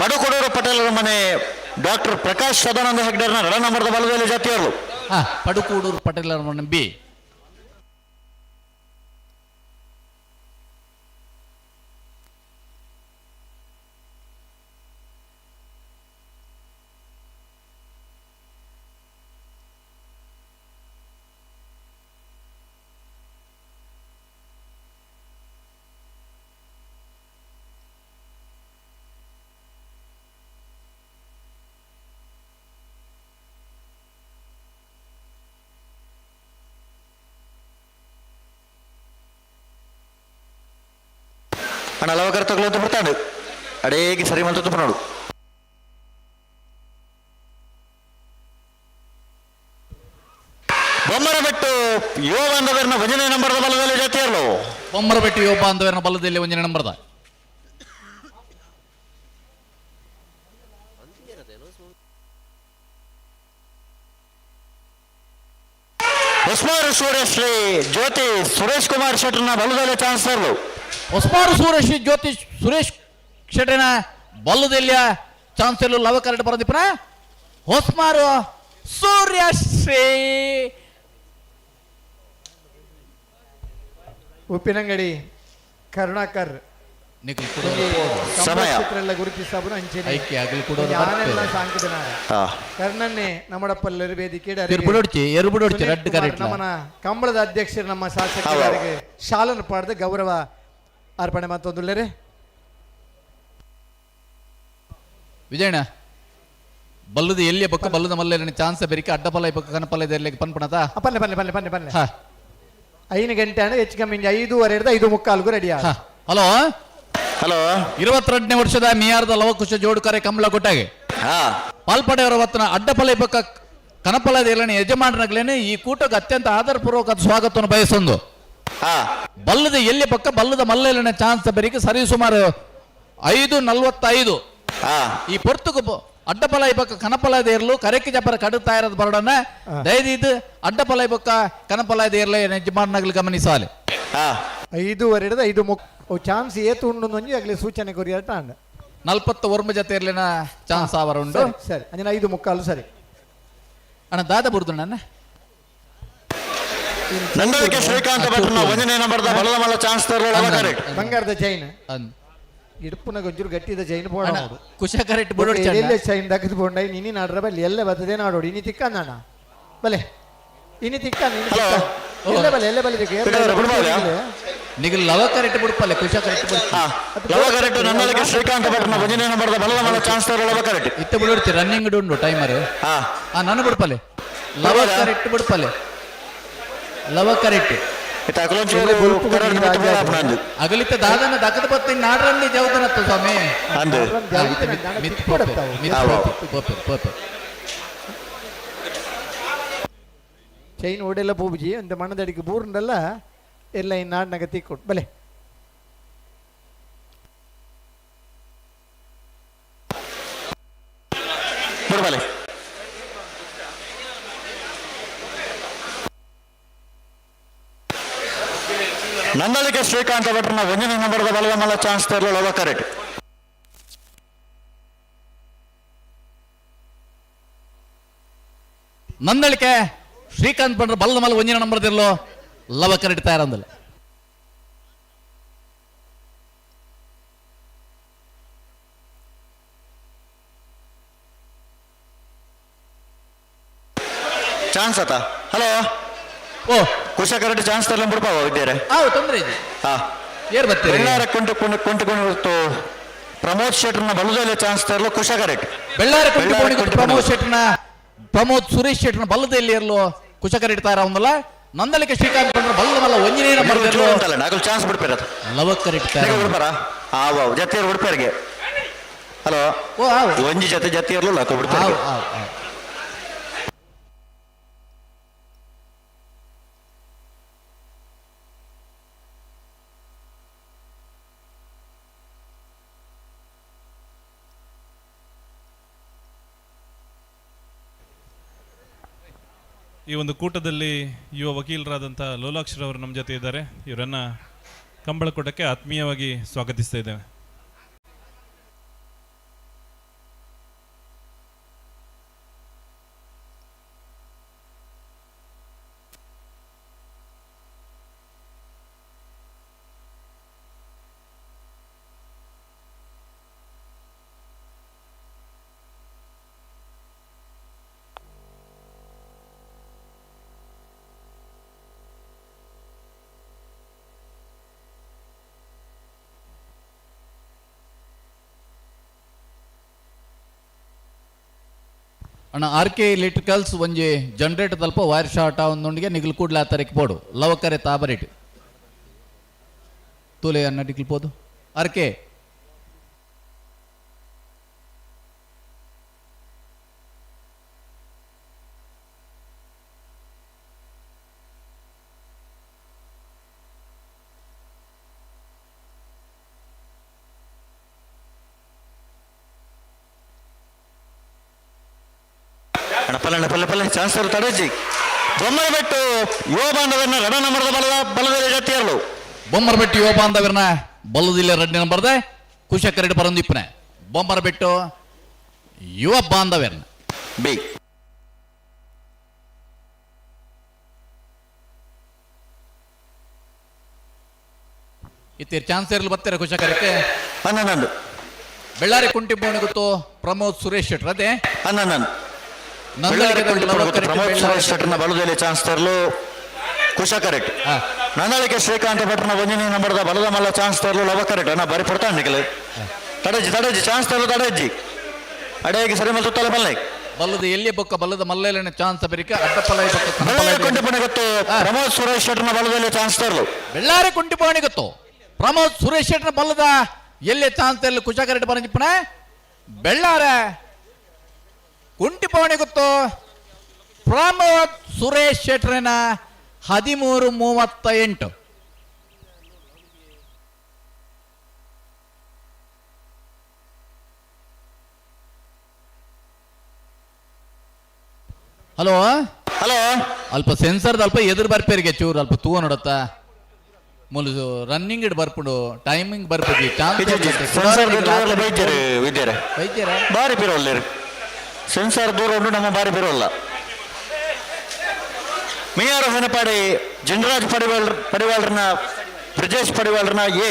ಪಡುಕೊಡೂರು ಪಟೇಲರ ಮನೆ ಡಾಕ್ಟರ್ ಪ್ರಕಾಶ್ ಸದಾನಂದ ಹೆಗ್ಡರ್ನ ರಡ ನಂಬರ್ದ ಬಲದಲ್ಲಿ ಜಾತಿಯವರು. ಪಡುಕೂಡೂರು ಪಟೇಲರ ಮನೆ ಬಿ. ಅಣ್ಣ ಲವಕರ್ ತಗೊಳ್ಳೋದು ಬರ್ತಾನೆ ಅಡೇಗೆ ಸರಿ ಮಾಡ್ತಾ ನೋಡು. ಬೊಮ್ಮರಬೆಟ್ಟು ಯುವ ಬಾಂಧವರನ್ನ ಒಂದನೇ ನಂಬರ್ದ ಬಲದಲ್ಲಿ ಜಾತಿಯರು. ಬೊಮ್ಮರಬೆಟ್ಟು ಯುವ ಬಾಂಧವರನ್ನ ಬಲದಲ್ಲಿ ಒಂದನೇ ನಂಬರ್ದ. ಹೊಸ್ಮಾರು ಸೂರ್ಯಶ್ರೀ ಜ್ಯೋತಿ ಸುರೇಶ್ ಕುಮಾರ್ ಶೆಟ್ಟರ್ನ ಬಲದಲ್ಲಿ ಚಾನ್ಸರ್ಲು. ಹೊಸ್ಮಾರು ಸೂರ್ಯಶ್ರೀ ಜ್ಯೋತಿ ಸುರೇಶ್ ಶೆಟ್ಟರ್ನ ಬಲ್ಲದೆಲ್ಲಿಯ ಚಾನ್ಸರ್ಲು ಲವಕರಡು ಬರದಿಪ್ಪನ ಹೊಸ್ಮಾರು ಸೂರ್ಯಶ್ರೀ. ಉಪ್ಪಿನಂಗಡಿ ಕರುಣಾಕರ್ ಸಮಯ. ಗುರುತಿಸಬನು ಅಂಚೆನೆ. ಐಕ್ಯ ಆಗಲಿ ಕೂಡ ಆನೆಲ್ಲ ಸಾಂಕಿದನಾರ. ಕರ್ಣನ್ನೇ ನಮ್ಮಡಪ್ಪಲ್ಲರು ವೇದಿಕೆ ಎರ್ಬುಡೊಡ್ಚಿ, ಎರ್ಬುಡೊಡ್ಚಿ, ರಡ್ಡು ಕರೆಟ್ಲ. ನಮ್ಮನ ಕಂಬಳದ ಅಧ್ಯಕ್ಷರು ನಮ್ಮ ಶಾಸಕರಿಗೆ ಶಾಲನ್ನು ಪಾಡ್ದು ಗೌರವ ಅರ್ಪಣೆ ಮತ್ತೊಂದುಳ್ಳೇರೆ. ವಿಜಯಣ್ಣ ಬಲ್ಲದ ಎಲ್ಲಿಯ ಬಕ್ಕ ಬಲ್ಲದ ಮಲ್ಲೇರನಿ ಚಾನ್ಸ್ ಬೆರಿಕೆ ಅಡ್ಡಪಲ್ಲ ಬಕ್ಕ ಕನಪಲ್ಲ ಇದೆಲ್ಲ ಪನ್ಪಣತ. ಪಲ್ಲೆ ಪಲ್ಲೆ ಪಲ್ಲೆ ಪಲ್ಲೆ ಪಲ್ಲೆ. 5 ಗಂಟೆ ಅಂದ್ರೆ ಹೆಚ್ಚು ಕಮ್ಮಿ ಐದೂವರೆ ಹಿಡಿದು ಐದು ಮುಕ್ಕಾಲ್ಗೂ ರೆಡಿ. ಹಲೋ ಹಲೋ 22ನೇ ವರ್ಷದ ಮಿಯಾರದ ಲವಕುಶ ಜೋಡುಕರೆ ಕಮಲ ಕೊಟ್ಟಾಗೆ ಪಾಲ್ಪಡೆಯವರ ವತ್ತನ ಅಡ್ಡಪಲ ಬಕ್ಕ ಕನಪಲ ದೇಲನೆ ಯಜಮಾನರಾಗ್ಲೇನೆ ಈ ಕೂಟಕ್ಕೆ ಅತ್ಯಂತ ಆದರಪೂರ್ವಕ ಸ್ವಾಗತವನ್ನು ಬಯಸೊಂದು. ಬಲ್ಲದ ಎಲ್ಲಿ ಪಕ್ಕ ಬಲ್ಲದ ಮಲ್ಲೇಲನೆ ಚಾನ್ಸ್ ಬೆರಿಕೆ ಸರಿ ಸುಮಾರು 5:45 ಈ ಪೊರ್ತುಕು ಅಡ್ಡಪಲ ಬಕ್ಕ ಕನಪಲ ದೇರ್ಲು ಕರೆಕ್ಕಿ ಜಪರ ಕಡುತ್ತಾ ಇರೋದು ಬರೋಡನ್ನ ದಯದಿದ್ದು ಅಡ್ಡಪಲ ಬಕ್ಕ ಕನಪಲ ದೇರ್ಲೆ ಯಜಮಾನನಾಗ್ಲಿ ಗಮನಿಸಾಲೆ. ಐದೂವರೆ ಹಿಡಿದು ಐದು ಮುಕ್ ಚಾನ್ಸ್ ಏತು ಉಂಡು ಒಂಜಿ ಆಗಲಿ ಸೂಚನೆ ಕೊರಿಯರ್ ಅಂಡ. 49 ಜೊತೆ ಇರ್ಲಿನ ಚಾನ್ಸ್ ಆವರ ಉಂಡು. ಸರಿ ಅಂಜನ 5:45 ಸರಿ. ಅಣ್ಣ ದಾದ ಬುರ್ದು ನನ್ನ ನಂದಳಿಕೆ ಶ್ರೀಕಾಂತ ಭಟ್ರನ ಒಂದನೇ ನಂಬರ್ದ ಬಲದ ಮಲ್ಲ ಚಾನ್ಸ್ ತರಲು ಬಂಗಾರದ ಚೈನ್ ಇಡುಪುನ ಗೊಂಚೂರು ಗಟ್ಟಿದ ಚೈನ್ ಪೋಡ ಕುಶ ಕರೆಕ್ಟ್ ಬುಡೋಡ್ ಎಲ್ಲ ಚೈನ್ ದಕ್ಕದು ಪೋಂಡ ಇನಿ ನಾಡ್ರ ಬಲ್ಲಿ ಎಲ್ಲ ಬರ್ತದೆ ನಾಡೋಡು ಇನಿ ತಿಕ್ಕಂದಣ್ಣ ಬಲೆ ಇನಿ ತಿಕ್ಕ ಎಲ್ಲ ಬಲೆ ಎಲ್ಲ ಬಲೆ ನಿಗಲ್ ಲವ ಕರೆಕ್ಟ್ ಬಿಡ್ಪಲ್ಲೆ ಕುಶ ಕರೆಕ್ಟ್ ಬಿಡ್ ಲವ ಕರೆಕ್ಟ್ ನಂದಳಿಕೆ ಶ್ರೀಕಾಂತ ಭಟ್ರನ ಒಂದನೇ ನಂಬರ್ದ ಬಲದ ಮಲ್ಲ ಚಾನ್ಸ್ ತರಲು ಲವ ಕರೆಕ್ಟ್ ಇತ್ತ ಬಿಡೋಡ್ತಿ ರನ್ನಿಂಗ್ ಉಂಡು ಟೈಮರ್. ನಾನು ಬಿಡ್ಪಲ್ಲೆ ಲವ ಕರೆಕ್ಟ್ ಬಿಡ್ಪಲ್ಲೆ ಲವ ಕರೆಕ್ಟ್ ಅಗಲಿತ ದಾದನ ದಕ್ಕದ ಬತ್ತಿ ನಾಡ್ರಲ್ಲಿ ಜವದನತ್ತು ಸ್ವಾಮಿ. ಚೈನ್ ಓಡೆಲ್ಲ ಪೂಬುಜಿ ಅಂತ ಮಣ್ಣದಡಿಗೆ ಬೂರ್ಂಡಲ್ಲ ಎಲ್ಲ ಈ ನಾಡಿನಾಗ ತಿಕ್ಕೊಟ್ಟು ಬಲೆ. ಬಲೆ. ನಂದಳಿಕೆ ಶ್ರೀಕಾಂತ ಭಟ್ರನ ಒಂಜನೇ ನಂಬರ್ದ ಬಲದ ಮಲ್ಲ ಚಾನ್ಸ್ ತರಲು ಲವ ಕರೆಕ್ಟ್. ನಂದಳಿಕೆ ಶ್ರೀಕಾಂತ್ ಬಂಡ್ರ ಬಲ್ಲದ ಮಲ್ಲ ಒಂಜಿನ ನಂಬರ್ ತಿರ್ಲು ಲವ ಕರೆಕ್ಟ್ ತಯಾರಂದಿಲ್ಲ. ಚಾನ್ಸ್ ಆತ. ಹಲೋ, ಓ ಕುಶ ಕರೆಕ್ಟ್ ಚಾನ್ಸ್ ತರಲು ಬಿಡ್ಪಾವ ಇದ್ದೀರೆ. ಹಾವು ತೊಂದರೆ ಇದೆ. ಹಾ, ಏರ್ ಬರ್ತೀರಿ? ಬೆಳ್ಳಾರ ಕುಂಟು ಕುಂಟು ಪ್ರಮೋದ್ ಶೆಟ್ಟರ್ನ ಬಲದಲ್ಲಿ ಚಾನ್ಸ್ ತರಲು ಕುಶ ಕರೆಕ್ಟ್. ಬೆಳ್ಳಾರ ಕುಂಟು ಪ್ರಮೋದ್ ಶೆಟ್ಟರ್ನ, ಪ್ರಮೋದ್ ಸುರೇಶ್ ಶೆಟ್ಟರ್ನ ಬಲ್ಲದಲ್ಲಿ ಇರಲು ಕುಶ ಕರೆಕ್ಟ್ ತಯಾರ ಒಂದಲ್ಲ. ನಂದಳಿಕೆ ಶ್ರೀಕಾಂತ್ ಬಂಡ್ರ ಬಲ್ಲ ಮಲ್ಲ ಒಂಜಿನೇ ನಂಬರ್ ತಿರ್ಲು ನಾಲ್ಕು ಚಾನ್ಸ್ ಬಿಡ್ಪಿರ. ಲವ ಕರೆಕ್ಟ್ ತಯಾರ. ಬಿಡ್ಪಾರ? ಆವ ಜತಿಯರು ಬಿಡ್ಪಾರಿಗೆ. ಹಲೋ, ಓ ಆವು ಒಂಜಿ ಜೊತೆ ಜತಿ ಇರಲಿಲ್ಲ ಬಿಡ್ತಾರೆ. ಆವು ಆವು ಆವು. ಈ ಒಂದು ಕೂಟದಲ್ಲಿ ಯುವ ವಕೀಲರಾದಂಥ ಲೋಲಾಕ್ಷರವರು ನಮ್ಮ ಜೊತೆ ಇದ್ದಾರೆ. ಇವರನ್ನು ಕಂಬಳಕೂಟಕ್ಕೆ ಆತ್ಮೀಯವಾಗಿ ಸ್ವಾಗತಿಸ್ತಾ ಇದ್ದೇವೆ. ಅಣ್ಣ, ಆರ್ ಕೆ ಎಲೆಕ್ಟ್ರಿಕಲ್ಸ್ ಒಂಜಿ ಜನರೇಟರ್ ತಲ್ಪ ವೈರ್ ಶಾರ್ಟ್ ಒಂದೊಂದಿಗೆ ನಿಗಲ್ ಕೂಡ್ಲೆ ಆ ತಾರೀಕು ಪೋಡು ಲವಕರೆ ತಾಬರೇಟ್ ತೂಲೆ ಅನ್ನ ನಿಗಲ್ ಪೋದು ಆರ್ ಕೆ. ಅಣ್ಣ ಪಲ್ಲೆ ಪಲ್ಲೆ ಪಲ್ಲೆ ಚಾನ್ಸ್ ತಡಜಿ. ಬೊಮ್ಮರಬೆಟ್ಟು ಯುವ ಬಾಂಧವರನ್ನ ರಡ ನಂಬರದ ಬಲದ ಬಲದಲ್ಲಿ ಜತಿಯರ್ಲು. ಬೊಮ್ಮರಬೆಟ್ಟು ಯುವ ಬಾಂಧವರನ್ನ ಬಲ್ಲದಿಲ್ಲ ರಡ್ಡಿ ನಂಬರ್ದೆ ಕುಶ ಕರಡಿ ಬರಂದಿಪ್ಪನೆ ಬೊಮ್ಮರಬೆಟ್ಟು ಯುವ ಬಾಂಧವ್ಯರನ್ನ ಬಿ ಇತ್ತೀರ್ ಚಾನ್ಸ್ ಇರಲು ಬರ್ತಾರೆ ಕುಶಕರಕ್ಕೆ. ಹನ್ನೊಂದು. ಬೆಳ್ಳಾರಿ ಕುಂಟಿ ಬೋಣಿಗುತ್ತು ಪ್ರಮೋದ್ ಸುರೇಶ್ ಶೆಟ್ಟರ್ ಅದೇ. ಹನ್ನೊಂದು. ಪ್ರಮೋದ್ ಸುರೇಶ್ ಶೆಟ್ಟರ್ನ ಬಲದಲ್ಲಿ ಚಾನ್ಸ್ ತರಲು ಕುಶ ಕರೆಕ್ಟ್. ನಂದಳಿಕೆ ಶ್ರೀಕಾಂತ ಭಟ್ರನ ಒಂದನೇ ನಂಬರ್ದ ಬಲದ ಮಲ್ಲ ಚಾನ್ಸ್ ತರಲು ಲವ ಕರೆಕ್ಟ್. ಅಣ್ಣ ಬಾರಿ ಪಡ್ತಾನೆ ನಿಖಲ್. ತಡಜ್ಜಿ ತಡಜ್ಜಿ ಚಾನ್ಸ್ ತರಲು ತಡಜ್ಜಿ ಅಡೆಯಾಗಿ ಸರಿ ಮೇಲೆ ಸುತ್ತಲ ಬಲ್ಲೆ. ಬಲ್ಲದ ಎಲ್ಲಿ ಬೊಕ್ಕ ಬಲ್ಲದ ಮಲ್ಲೇಲನೆ ಚಾನ್ಸ್ ಬೆರಿಕ ಅಡ್ಡಪಲ ಬೆಳ್ಳಾರಿ ಕುಂಟಿಪಣಿ ಗೊತ್ತು ಪ್ರಮೋದ್ ಸುರೇಶ್ ಶೆಟ್ಟರ್ನ ಬಲದಲ್ಲಿ ಚಾನ್ಸ್ ತರಲು. ಬೆಳ್ಳಾರಿ ಕುಂಟಿಪಣಿ ಗೊತ್ತು ಪ್ರಮೋದ್ ಸುರೇಶ್ ಶೆಟ್ಟರ್ನ ಬಲ್ಲದ ಎಲ್ಲಿ ಚಾನ್ಸ್ ತರಲು ಕುಶ ಕರೆಕ್ಟ್ ಬರಂಜಿಪ್ಪಣ. ಬೆಳ್ಳಾರ ಕುಂಟಿಪವಣಿ ಗೊತ್ತು ಪ್ರಮೋದ್ ಸುರೇಶ್ ಶೆಟ್ಟರ್ನ 13:38. ಹಲೋ ಹಲೋ, ಅಲ್ಪ ಸೆನ್ಸರ್ ಅಲ್ಪ ಎದುರು ಬರ್ಪೇರಿಗೆ ಚೂರು ಅಲ್ಪ ತೂವ ನೋಡತ್ತ ಮುಲು ರನ್ನಿಂಗ್ ಇಡ್ ಬರ್ಪುಂಡು ಟೈಮಿಂಗ್ ಬರ್ಪುಜಿ ಚಾನ್ಸ್ ಸೆನ್ಸರ್ ಬೈದ್ಯರು ವಿದ್ಯರೆ ಬೈದ್ಯರ ಬಾರಿ ಪಿರೋಲ್ಲೇರು ಸೆನ್ಸರ್ ದೂರ ಉಂಟು ನಮ್ಮ ಬಾರಿ ಪಿರೋಲ್ಲ. ಮಿಯಾರ ಹೊನಪಾಡಿ ಜಿಂಡರಾಜ್ ಪಡಿವಾಳ್ ಪಡಿವಾಳ್ರನ್ನ ಬ್ರಿಜೇಶ್ ಪಡಿವಾಳ್ರನ್ನ ಎ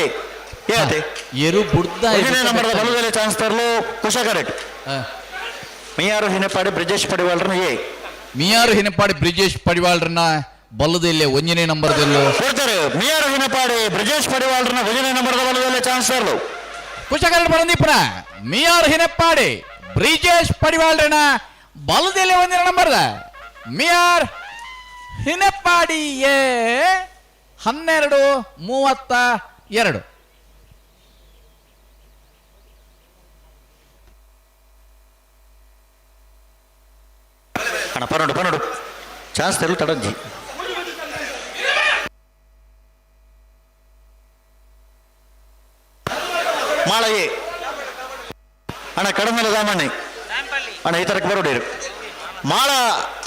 ಎ ಅತೆ ಎರು ಬುಡ್ದ ಒಂದನೇ ನಂಬರ್ದ ಬಲದಲ್ಲಿ ಚಾನ್ಸ್ ತರಲು ಕುಶ ಕರೆಕ್ಟ್. ಮಿಯಾರು ಹಿನಪಾಡಿ ಬ್ರಿಜೇಶ್ ಪಡಿವಾಳ್ರನ್ನ ಎ. ಮಿಯಾರು ಹಿನಪಾಡಿ ಬ್ರಿಜೇಶ್ ಪಡಿವಾಳ್ರನ್ನ ಬಲ್ಲದಲ್ಲಿ ಒಂದನೇ ನಂಬರ್ದಲ್ಲೂ ಕೊಡ್ತಾರೆ. ಮಿಯಾರು ಹಿನಪಾಡಿ ಬ್ರಿಜೇಶ್ ಪಡಿವಾಳ್ರನ್ನ ಒಂದನೇ ನಂಬರ್ದ ಬಲದಲ್ಲಿ ಚಾನ್ಸ್ ತರಲು ಕುಶ ಕರೆಕ್ಟ್ ಬರಂದೀಪನ. ಮಿಯಾರು ಹಿನಪಾಡಿ ಬ್ರಿಜೇಶ್ ಪಡಿವಾಳ್ರನ್ನ ಬಲದಲ್ಲಿ ಒಂದನೇ ನಂಬರ್ದ ಮಿಯಾರ್ ಹಿನಪಾಡಿ ಎ 12:32. ಅಣ್ಣ ಪನ್ನೊಂಡು ಪನ್ನೊಂಡು ಚಾನ್ಸ್ ತರಲು ತಡಜ್ಜಿ. ಮಾಳಗಿ ಅಣ್ಣ ಕಡಮಲ ದಾಮಣ್ಣಿ ಅಣ್ಣ ಈ ತರಕ್ಕೆ ಬರೋಡಿರು. ಮಾಳ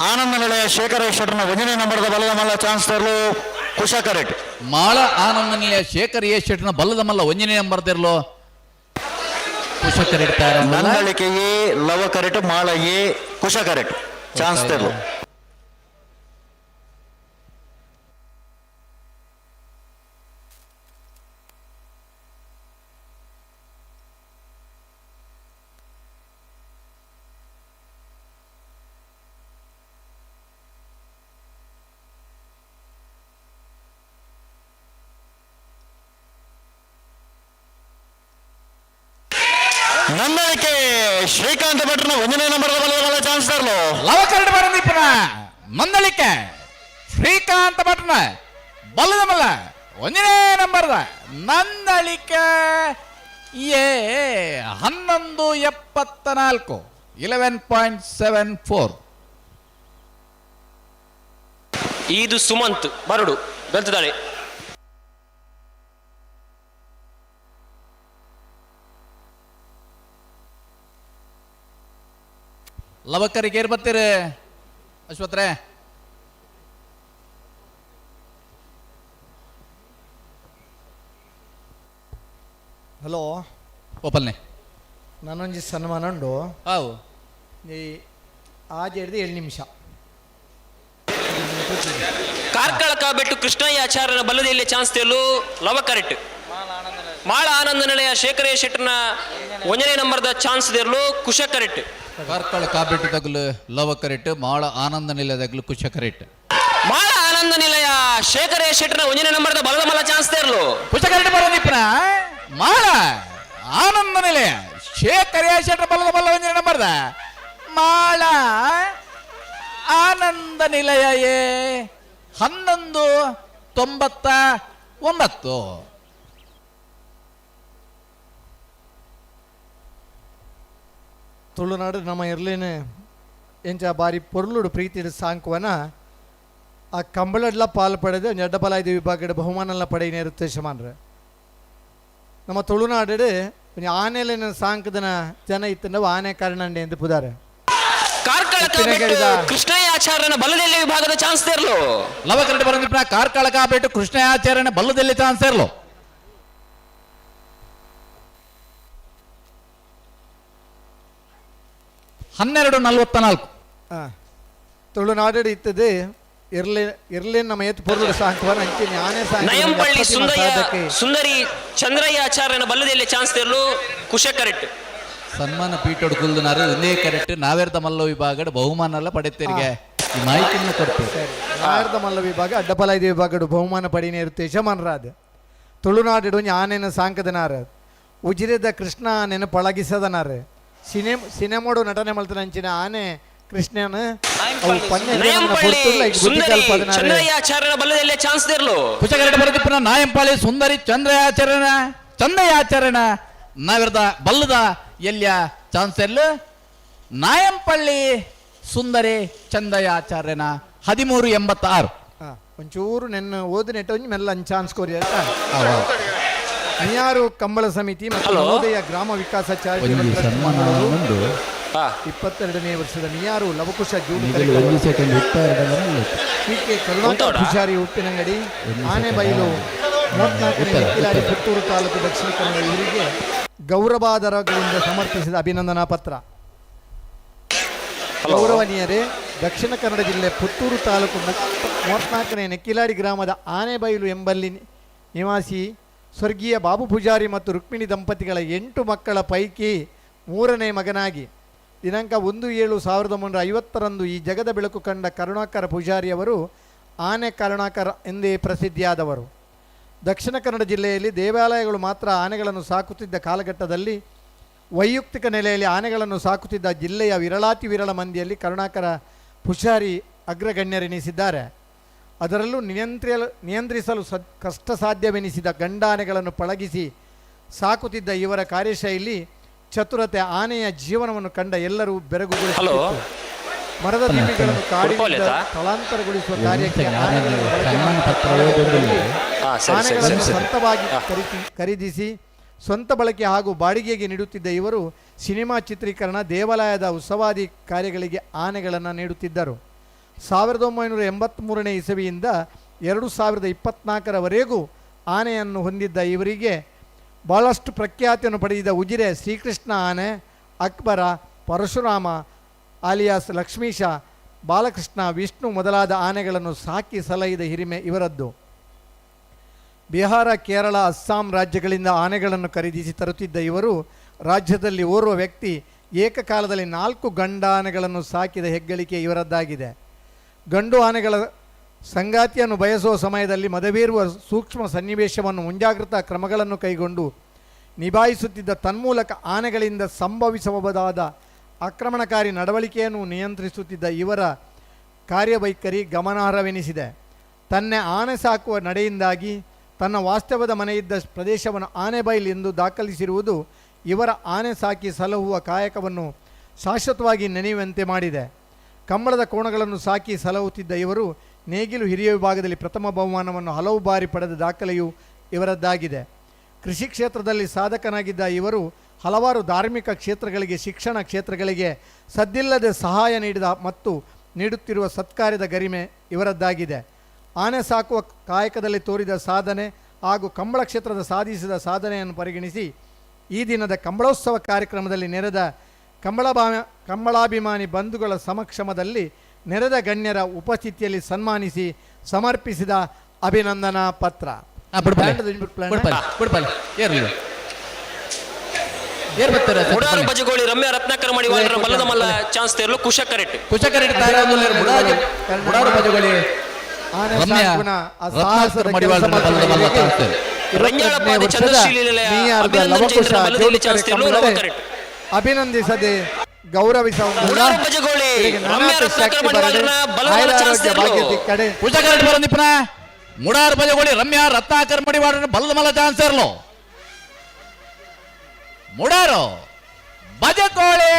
ಆನಂದ ನಿಲಯ ಶೇಖರ ಶೆಟ್ಟರ್ನ ಒಂದನೇ ನಂಬರ್ದ ಬಲದ ಮಲ್ಲ ಚಾನ್ಸ್ ತರಲು ಕುಶ ಕರೆಕ್ಟ್. ಮಾಳ ಆನಂದನಿಯ ಶೇಖರ್ ಎ ಶೆಟ್ನ ಬಲ್ಲದ ಮಲ್ಲ ಒಂಜನೇ ನಂಬರ್ ತೆರ್ಲು ಕುಶಕರ್ ಇಡ್ತಾರೆ Nandalike A Lava correct Mala A Kusha correct chance ತೆರ್ಲು. Nandalike Srikanth ಭಟ್ರನ ಒಂದನೇ ನಂಬರ್ ಬಲದ ಚಾನ್ಸ್ ತರಲು. ಲವಕರಣ ಬರಂದಿಪ್ಪನ ನಂದಳಿಕೆ ಶ್ರೀಕಾಂತ ಭಟ್ರನ ಬಲ್ಲದ ಮಲ್ಲ ಒಂದನೇ ನಂಬರ್ದ ನಂದಳಿಕೆ ಎ 11.74 11.74. ಇದು ಸುಮಂತ್ ಬರಡು ಗಲ್ತದಾಳೆ. ಲವಕರಿಗೆ ಏರ್ ಬರ್ತೀರಿ ಅಶ್ವತ್ರೆ? ಹಲೋ. ಓಪಲ್ನೆ. ನಾನೊಂಜಿ ಸನ್ಮಾನ ಉಂಡು. ಹಾವು. ಈ ಆಜ್ ಹಿಡ್ದು 7 ನಿಮಿಷ. ಕಾರ್ಕಳಕ ಬೆಟ್ಟು ಕೃಷ್ಣಯ್ಯ ಆಚಾರ್ಯನ ಬಲ್ಲದೆಯಲ್ಲಿ ಚಾನ್ಸ್ ತೇಲು ಲವ ಕರೆಕ್ಟ್. ಮಾಳ ಆನಂದ ನಿಲಯ ಶೇಖರಯ್ಯ ಶೆಟ್ಟರ್ನ ಒಂದನೇ ನಂಬರ್ದ ಚಾನ್ಸ್ ದೇರ್ಲು ಕುಶ ಕರೆಕ್ಟ್. ಕಾರ್ಕಳ ಕಾಬೆಟ್ಟು ತಗಲು ಲವ ಕರೆಕ್ಟ್, ಮಾಳ ಆನಂದ ನಿಲಯ ತಗಲು ಕುಶ ಕರೆಕ್ಟ್. ಮಾಳ ಆನಂದ ನಿಲಯ ಶೇಖರಯ್ಯ ಶೆಟ್ಟರ್ನ ಒಂದನೇ ನಂಬರ್ದ ಬಲದ ಮಲ ಚಾನ್ಸ್ ತೇರ್ಲು. ಕುಶ ಕರೆಕ್ಟ್ ಬರೋದಿಪ್ಪನ ಮಾಳ ಆನಂದ ನಿಲಯ ಶೇಖರಯ್ಯ ಶೆಟ್ಟರ್ ಬಲದ ಮಲ್ಲ ಒಂದನೇ ನಂಬರ್ದ ಮಾಳ ಆನಂದ ನಿಲಯ ಎ 11.99. ತುಳುನಾಡು ನಮ್ಮ ಇರ್ಲೇನೆ ಎಂಚ ಬಾರಿ ಪೊರ್ಲುಡು ಪ್ರೀತಿಡು ಸಾಂಕುವನ ಆ ಕಂಬಳಡ್ಲ ಪಾಲು ಪಡೆದು ಎಡ್ಡಬಲಾಯ್ದ ವಿಭಾಗದ ಬಹುಮಾನಲ್ಲ ಪಡೆಯಿನ ಉದ್ದೇಶ ಮಾನ್ರೆ. ನಮ್ಮ ತುಳುನಾಡು ಒಂಜಿ ಆನೆಲೆನ ಸಾಂಕದನ ಜನ ಇತ್ತಂಡ ಆನೆ ಕರ್ಣಂಡೆ ಎಂದು ಪುದಾರೆ. ಕಾರ್ಕಳಕ ಉಪ್ಪಿನಕಾಯಿದ. ಕೃಷ್ಣಯ್ಯ ಆಚಾರ್ಯನ ಬಲ್ಲದೆಲ್ಲಿ ವಿಭಾಗದ ಚಾನ್ಸ್ ತೇರ್ಲು. ಲವಕರಣ ಬರಂದಿಪ್ಪ ಕಾರ್ಕಳಕ ಬೆಟ್ಟು ಕೃಷ್ಣಯ್ಯ ಆಚಾರ್ಯನ ಬಲ್ಲದೆಲ್ಲಿ ಚಾನ್ಸ್ ತೇರ್ಲು. 12.44. ತುಳುನಾಡು ಇತ್ತದು ಇರ್ಲಿ ಇರ್ಲಿ ನಮ್ಮ ಏತ್ ಪೊರ್ಲುಡು ಸಾಂಕುವನ ಅಂಚಿನ ಆನೆ ಸಾಂಕುವನ ನಯಂಪಳ್ಳಿ ಎಪ್ಪತ್ತಿನ ಸುಂದಯ್ಯ ಸಾಧಕೆ. ಸುಂದರಿ ಚಂದ್ರಯ್ಯ ಆಚಾರ್ಯನ ಬಲ್ಲದೆಲ್ಲಿ ಚಾನ್ಸ್ ತೇರ್ಲು ಕುಶ ಕರೆಕ್ಟ್. ಸನ್ಮಾನ ಪೀಠೋಡು ಕುಲ್ದನಾರು ಒಂದೇ ಕರೆಕ್ಟ್. ನಾವೇರ್ದ ಮಲ್ಲ ವಿಭಾಗದ ಬಹುಮಾನ ಎಲ್ಲ ಪಡೆಯುತ್ತೀರಿಗೆ ಈ ಮಾಹಿತಿಯನ್ನು ಕೊಡ್ತೀವಿ. ನಾವೇರ್ದ ಮಲ್ಲ ವಿಭಾಗ ಅಡ್ಡಪಲಾಯ್ದ ವಿಭಾಗಡು ಬಹುಮಾನ ಪಡಿನೇ ಇರುತ್ತೆ ಯಜಮಾನರಾದ ತುಳುನಾಡು ಒಂಜಿ ಆನೆನ ಸಾಂಕದನಾರ ಉಜಿರೆದ ಕೃಷ್ಣ ಆನೆನ ಪಳಗಿಸದನಾರ ಸಿನೆಮೋಡು ನಟನೆ ಮಲ್ತನ ಅಂಚಿನ ಆನೆ ಕೃಷ್ಣನ ಅವು ಪನ್ನೆ ಜನನ ನಯಂಪಳ್ಳಿ ಪೊರ್ತುಲ್ಲ ಇಕ್ ಬುದ್ಧಿ ಸುಂದರಿ ಕಲ್ಪದನಾರೆ. ಚಂದ್ರಯ್ಯ ಆಚಾರ್ಯನ ಬಲ್ಲದೆಲ್ಲೇ ಚಾನ್ಸ್ ತೇರ್ಲು. ಕುಶಕರಡ ಬರದಿಪ್ಪನ ನಾಯಂಪಾಳಿ ಸುಂದರಿ ಚಂದ್ರಯಾಚರಣ ಚಂದಯಾಚರಣ ನಾವಿರದ ಬಲ್ಲದ ಎಲ್ಲಿಯ ಚಾನ್ಸ್ ಎಲ್ಲು ನಾಯಂಪಳ್ಳಿ ಸುಂದರಿ ಚಂದಯಾಚಾರ್ಯನ 13.86. ಒಂಚೂರು ನೆನ್ನ ಓದಿನೆಟ್ಟ ಒಂಜಿ ಮೆಲ್ಲ ಚಾನ್ಸ್ ಕೊರಿ ಆಯ್ತಾ? ಅನ್ಯಾರು ಕಂಬಳ ಸಮಿತಿ ಮತ್ತು ಹಲೋ. ನವೋದಯ ಗ್ರಾಮ ವಿಕಾಸ ಚಾರಿಟೇಬಲ್ ಒಂಜಿ ಟ್ರಸ್ಟ್ ಸನ್ಮಾನ ಮಂಗಳೂರು. ಉಂಡು. 22ನೇ ವರ್ಷದ ಮಿಯಾರು ಲವಕುಶ ಜೂಡು ನಿಗಲು ಒಂಜಿ ಸೆಕೆಂಡ್ ಇಟ್ಟಾರೆ. ಪಿ ಕೆ ಕರುಣಾಕರ ಉಂಟೋಡ? ಪೂಜಾರಿ ಉಪ್ಪಿನಂಗಡಿ ಒಂದು ಆನೆಬೈಲು ಸೆಕೆಂಡ್. 34ನೇ ಉತ್ತರ, ಕಿಲಾರಿ ಉತ್ತರ. ಪುತ್ತೂರು ತಾಲೂಕು ದಕ್ಷಿಣ ಕನ್ನಡ ಇವರಿಗೆ ಗೌರವಾದರಗಳಿಂದ ಸಮರ್ಪಿಸಿದ ಅಭಿನಂದನಾ ಪತ್ರ. ಹಲೋ. ಗೌರವನೀಯರೇ, ದಕ್ಷಿಣ ಕನ್ನಡ ಜಿಲ್ಲೆ ಪುತ್ತೂರು ತಾಲೂಕು 34ನೇ ನೆಕ್ಕಿಲಾಡಿ ಗ್ರಾಮದ ಆನೆಬೈಲು ಎಂಬಲ್ಲಿ ನಿವಾಸಿ ಸ್ವರ್ಗೀಯ ಬಾಬು ಪೂಜಾರಿ ಮತ್ತು ರುಕ್ಮಿಣಿ ದಂಪತಿಗಳ 8 ಮಕ್ಕಳ ಪೈಕಿ 3ನೇ ಮಗನಾಗಿ ದಿನಾಂಕ 1/7/1950ರಂದು ಈ ಜಗದ ಬೆಳಕು ಕಂಡ ಕರುಣಾಕರ ಪೂಜಾರಿಯವರು ಆನೆ ಕರುಣಾಕರ ಎಂದೇ ಪ್ರಸಿದ್ಧಿಯಾದವರು. ದಕ್ಷಿಣ ಕನ್ನಡ ಜಿಲ್ಲೆಯಲ್ಲಿ ದೇವಾಲಯಗಳು ಮಾತ್ರ ಆನೆಗಳನ್ನು ಸಾಕುತ್ತಿದ್ದ ಕಾಲಘಟ್ಟದಲ್ಲಿ ವೈಯಕ್ತಿಕ ನೆಲೆಯಲ್ಲಿ ಆನೆಗಳನ್ನು ಸಾಕುತ್ತಿದ್ದ ಜಿಲ್ಲೆಯ ವಿರಳಾತಿ ವಿರಳ ಮಂದಿಯಲ್ಲಿ ಕರುಣಾಕರ ಪೂಜಾರಿ ಅಗ್ರಗಣ್ಯರೆನಿಸಿದ್ದಾರೆ. ಅದರಲ್ಲೂ ನಿಯಂತ್ರಿಸಲು ಕಷ್ಟ ಸಾಧ್ಯವೆನಿಸಿದ ಗಂಡಾನೆಗಳನ್ನು ಪಳಗಿಸಿ ಸಾಕುತ್ತಿದ್ದ ಇವರ ಕಾರ್ಯಶೈಲಿ ಚತುರತೆ ಆನೆಯ ಜೀವನವನ್ನು ಕಂಡ ಎಲ್ಲರೂ ಬೆರಗುಗೊಳಿಸುತ್ತಿತ್ತು. ಹಲೋ. ಮರದ ದಿಮ್ಮಿಗಳನ್ನು ಕಾಡಿನಿಂದ ಉಡುಪಲ್ಲಿತ್ತಾ? ಸ್ಥಳಾಂತರಗೊಳಿಸುವ ಒಂದು ಕಾರ್ಯಕ್ಕೆ ಸೆಕೆಂಡ್, ಆನೆಗಳನ್ನು ಆನೆಗಳು ಬಳಕೆ ಸನ್ಮಾನ ಪತ್ರ ಮಾಡುತ್ತಿದ್ದ ಓದೋದಿಲ್ಲ. ಸರಿ, ಸರಿ, ಆನೆಗಳನ್ನು ಸರಿ, ಸರಿ. ಸ್ವಂತವಾಗಿ ಖರೀದಿಸಿ ಸ್ವಂತ ಬಳಕೆ ಹಾಗೂ ಬಾಡಿಗೆಗೆ ನೀಡುತ್ತಿದ್ದ ಇವರು ಸಿನಿಮಾ ಚಿತ್ರೀಕರಣ, ದೇವಾಲಯದ ಉತ್ಸವಾದಿ ಕಾರ್ಯಗಳಿಗೆ ಆನೆಗಳನ್ನು ನೀಡುತ್ತಿದ್ದರು. 1983ನೇ ಇಸವಿಯಿಂದ 2024ರವರೆಗೂ ಆನೆಯನ್ನು ಹೊಂದಿದ್ದ ಇವರಿಗೆ ಭಾಳಷ್ಟು ಪ್ರಖ್ಯಾತಿಯನ್ನು ಪಡೆದಿದ್ದ ಉಜಿರೆ ಶ್ರೀಕೃಷ್ಣ ಆನೆ, ಅಕ್ಬರ, ಪರಶುರಾಮ ಆಲಿಯಾಸ್ ಲಕ್ಷ್ಮೀಶ, ಬಾಲಕೃಷ್ಣ, ವಿಷ್ಣು ಮೊದಲಾದ ಆನೆಗಳನ್ನು ಸಾಕಿ ಸಲಹಿದ ಹಿರಿಮೆ ಇವರದ್ದು. ಬಿಹಾರ, ಕೇರಳ, ಅಸ್ಸಾಂ ರಾಜ್ಯಗಳಿಂದ ಆನೆಗಳನ್ನು ಖರೀದಿಸಿ ತರುತ್ತಿದ್ದ ಇವರು ರಾಜ್ಯದಲ್ಲಿ ಓರ್ವ ವ್ಯಕ್ತಿ ಏಕಕಾಲದಲ್ಲಿ 4 ಗಂಡಾನೆಗಳನ್ನು ಸಾಕಿದ ಹೆಗ್ಗಳಿಕೆ ಇವರದ್ದಾಗಿದೆ. ಗಂಡು ಆನೆಗಳ ಸಂಗಾತಿಯನ್ನು ಬಯಸುವ ಸಮಯದಲ್ಲಿ ಮದವೇರುವ ಸೂಕ್ಷ್ಮ ಸನ್ನಿವೇಶವನ್ನು ಮುಂಜಾಗ್ರತಾ ಕ್ರಮಗಳನ್ನು ಕೈಗೊಂಡು ನಿಭಾಯಿಸುತ್ತಿದ್ದ ತನ್ಮೂಲಕ ಆನೆಗಳಿಂದ ಸಂಭವಿಸಬಹುದಾದ ಆಕ್ರಮಣಕಾರಿ ನಡವಳಿಕೆಯನ್ನು ನಿಯಂತ್ರಿಸುತ್ತಿದ್ದ ಇವರ ಕಾರ್ಯವೈಖರಿ ಗಮನಾರ್ಹವೆನಿಸಿದೆ. ತನ್ನೇ ಆನೆ ಸಾಕುವ ನಡೆಯಿಂದಾಗಿ ತನ್ನ ವಾಸ್ತವ್ಯದ ಮನೆಯಿದ್ದ ಪ್ರದೇಶವನ್ನು ಆನೆಬೈಲ್ ಎಂದು ದಾಖಲಿಸಿರುವುದು ಇವರ ಆನೆ ಸಾಕಿ ಸಲಹುವ ಕಾಯಕವನ್ನು ಶಾಶ್ವತವಾಗಿ ನೆನೆಯುವಂತೆ ಮಾಡಿದೆ. ಕಂಬಳದ ಕೋಣಗಳನ್ನು ಸಾಕಿ ಸಲಹುತ್ತಿದ್ದ ಇವರು ನೇಗಿಲು ಹಿರಿಯ ವಿಭಾಗದಲ್ಲಿ ಪ್ರಥಮ ಬಹುಮಾನವನ್ನು ಹಲವು ಬಾರಿ ಪಡೆದ ದಾಖಲೆಯು ಇವರದ್ದಾಗಿದೆ. ಕೃಷಿ ಕ್ಷೇತ್ರದಲ್ಲಿ ಸಾಧಕನಾಗಿದ್ದ ಇವರು ಹಲವಾರು ಧಾರ್ಮಿಕ ಕ್ಷೇತ್ರಗಳಿಗೆ, ಶಿಕ್ಷಣ ಕ್ಷೇತ್ರಗಳಿಗೆ ಸದ್ದಿಲ್ಲದೆ ಸಹಾಯ ನೀಡಿದ ಮತ್ತು ನೀಡುತ್ತಿರುವ ಸತ್ಕಾರ್ಯದ ಗರಿಮೆ ಇವರದ್ದಾಗಿದೆ. ಆನೆ ಸಾಕುವ ಕಾಯಕದಲ್ಲಿ ತೋರಿದ ಸಾಧನೆ ಹಾಗೂ ಕಂಬಳ ಕ್ಷೇತ್ರದ ಸಾಧಿಸಿದ ಸಾಧನೆಯನ್ನು ಪರಿಗಣಿಸಿ ಈ ದಿನದ ಕಂಬಳೋತ್ಸವ ಕಾರ್ಯಕ್ರಮದಲ್ಲಿ ನೆರೆದ ಕಂಬಳಾಭಿಮಾನಿ ಬಂಧುಗಳ ಸಮಕ್ಷಮದಲ್ಲಿ ನೆರೆದ ಗಣ್ಯರ ಉಪಸ್ಥಿತಿಯಲ್ಲಿ ಸನ್ಮಾನಿಸಿ ಸಮರ್ಪಿಸಿದ ಅಭಿನಂದನಾ ಪತ್ರ. ಮುಡಾರು ಬಜಗೋಳಿ ರಮ್ಯಾ ರತ್ನಾಕರ್ ಮಡಿವಾಳರ ಬಲದ ಮಲ್ಲ ಚಾನ್ಸ್ ತೇರಲು ಕುಶ ಕರೆಕ್ಟ್. ಕುಶ ಕರೆಕ್ಟ್. ಮುಡಾರು ಬಜಗೋಳಿ ರಮ್ಯಾ ರತ್ನಾಕರ್ ಮಡಿವಾಳರ ಬಲದ ಮಲ್ಲ ಚಾನ್ಸ್ ತೇರಲು. ರಂಜಾಳಪಾದೆ ಚಂದ್ರಶೀಲ ಅಭಿನಂದನ್ ಜೈನರ ಬಲದಲ್ಲಿ ಚಾನ್ಸ್ ತೇರಲು ಲವ ಕರೆಕ್ಟ್. ಅಭಿನಂದಿಸದೆ ಗೌರವಿಸ ಮುಡಾರು ಬಜಗೋಳಿ ರಮ್ಯಾ ರತ್ನಾಕರ್ ಮಡಿವಾಳರ ಬಲದ ಮಲ್ಲ ಚಾನ್ಸ್ ತೇರಲು. ಕುಶ ಕರೆಕ್ಟ್ ಬರಂದಿಪ್ಪನ ಮುಡಾರು ಬಜಗೋಳಿ ರಮ್ಯಾ ರತ್ನಾಕರ್ ಮಡಿವಾಳರ ಬಲದ ಮಲ್ಲ ಚಾನ್ಸ್ ತೇರಲು. ಮುಡಾರು ಬಜಗೋಳಿ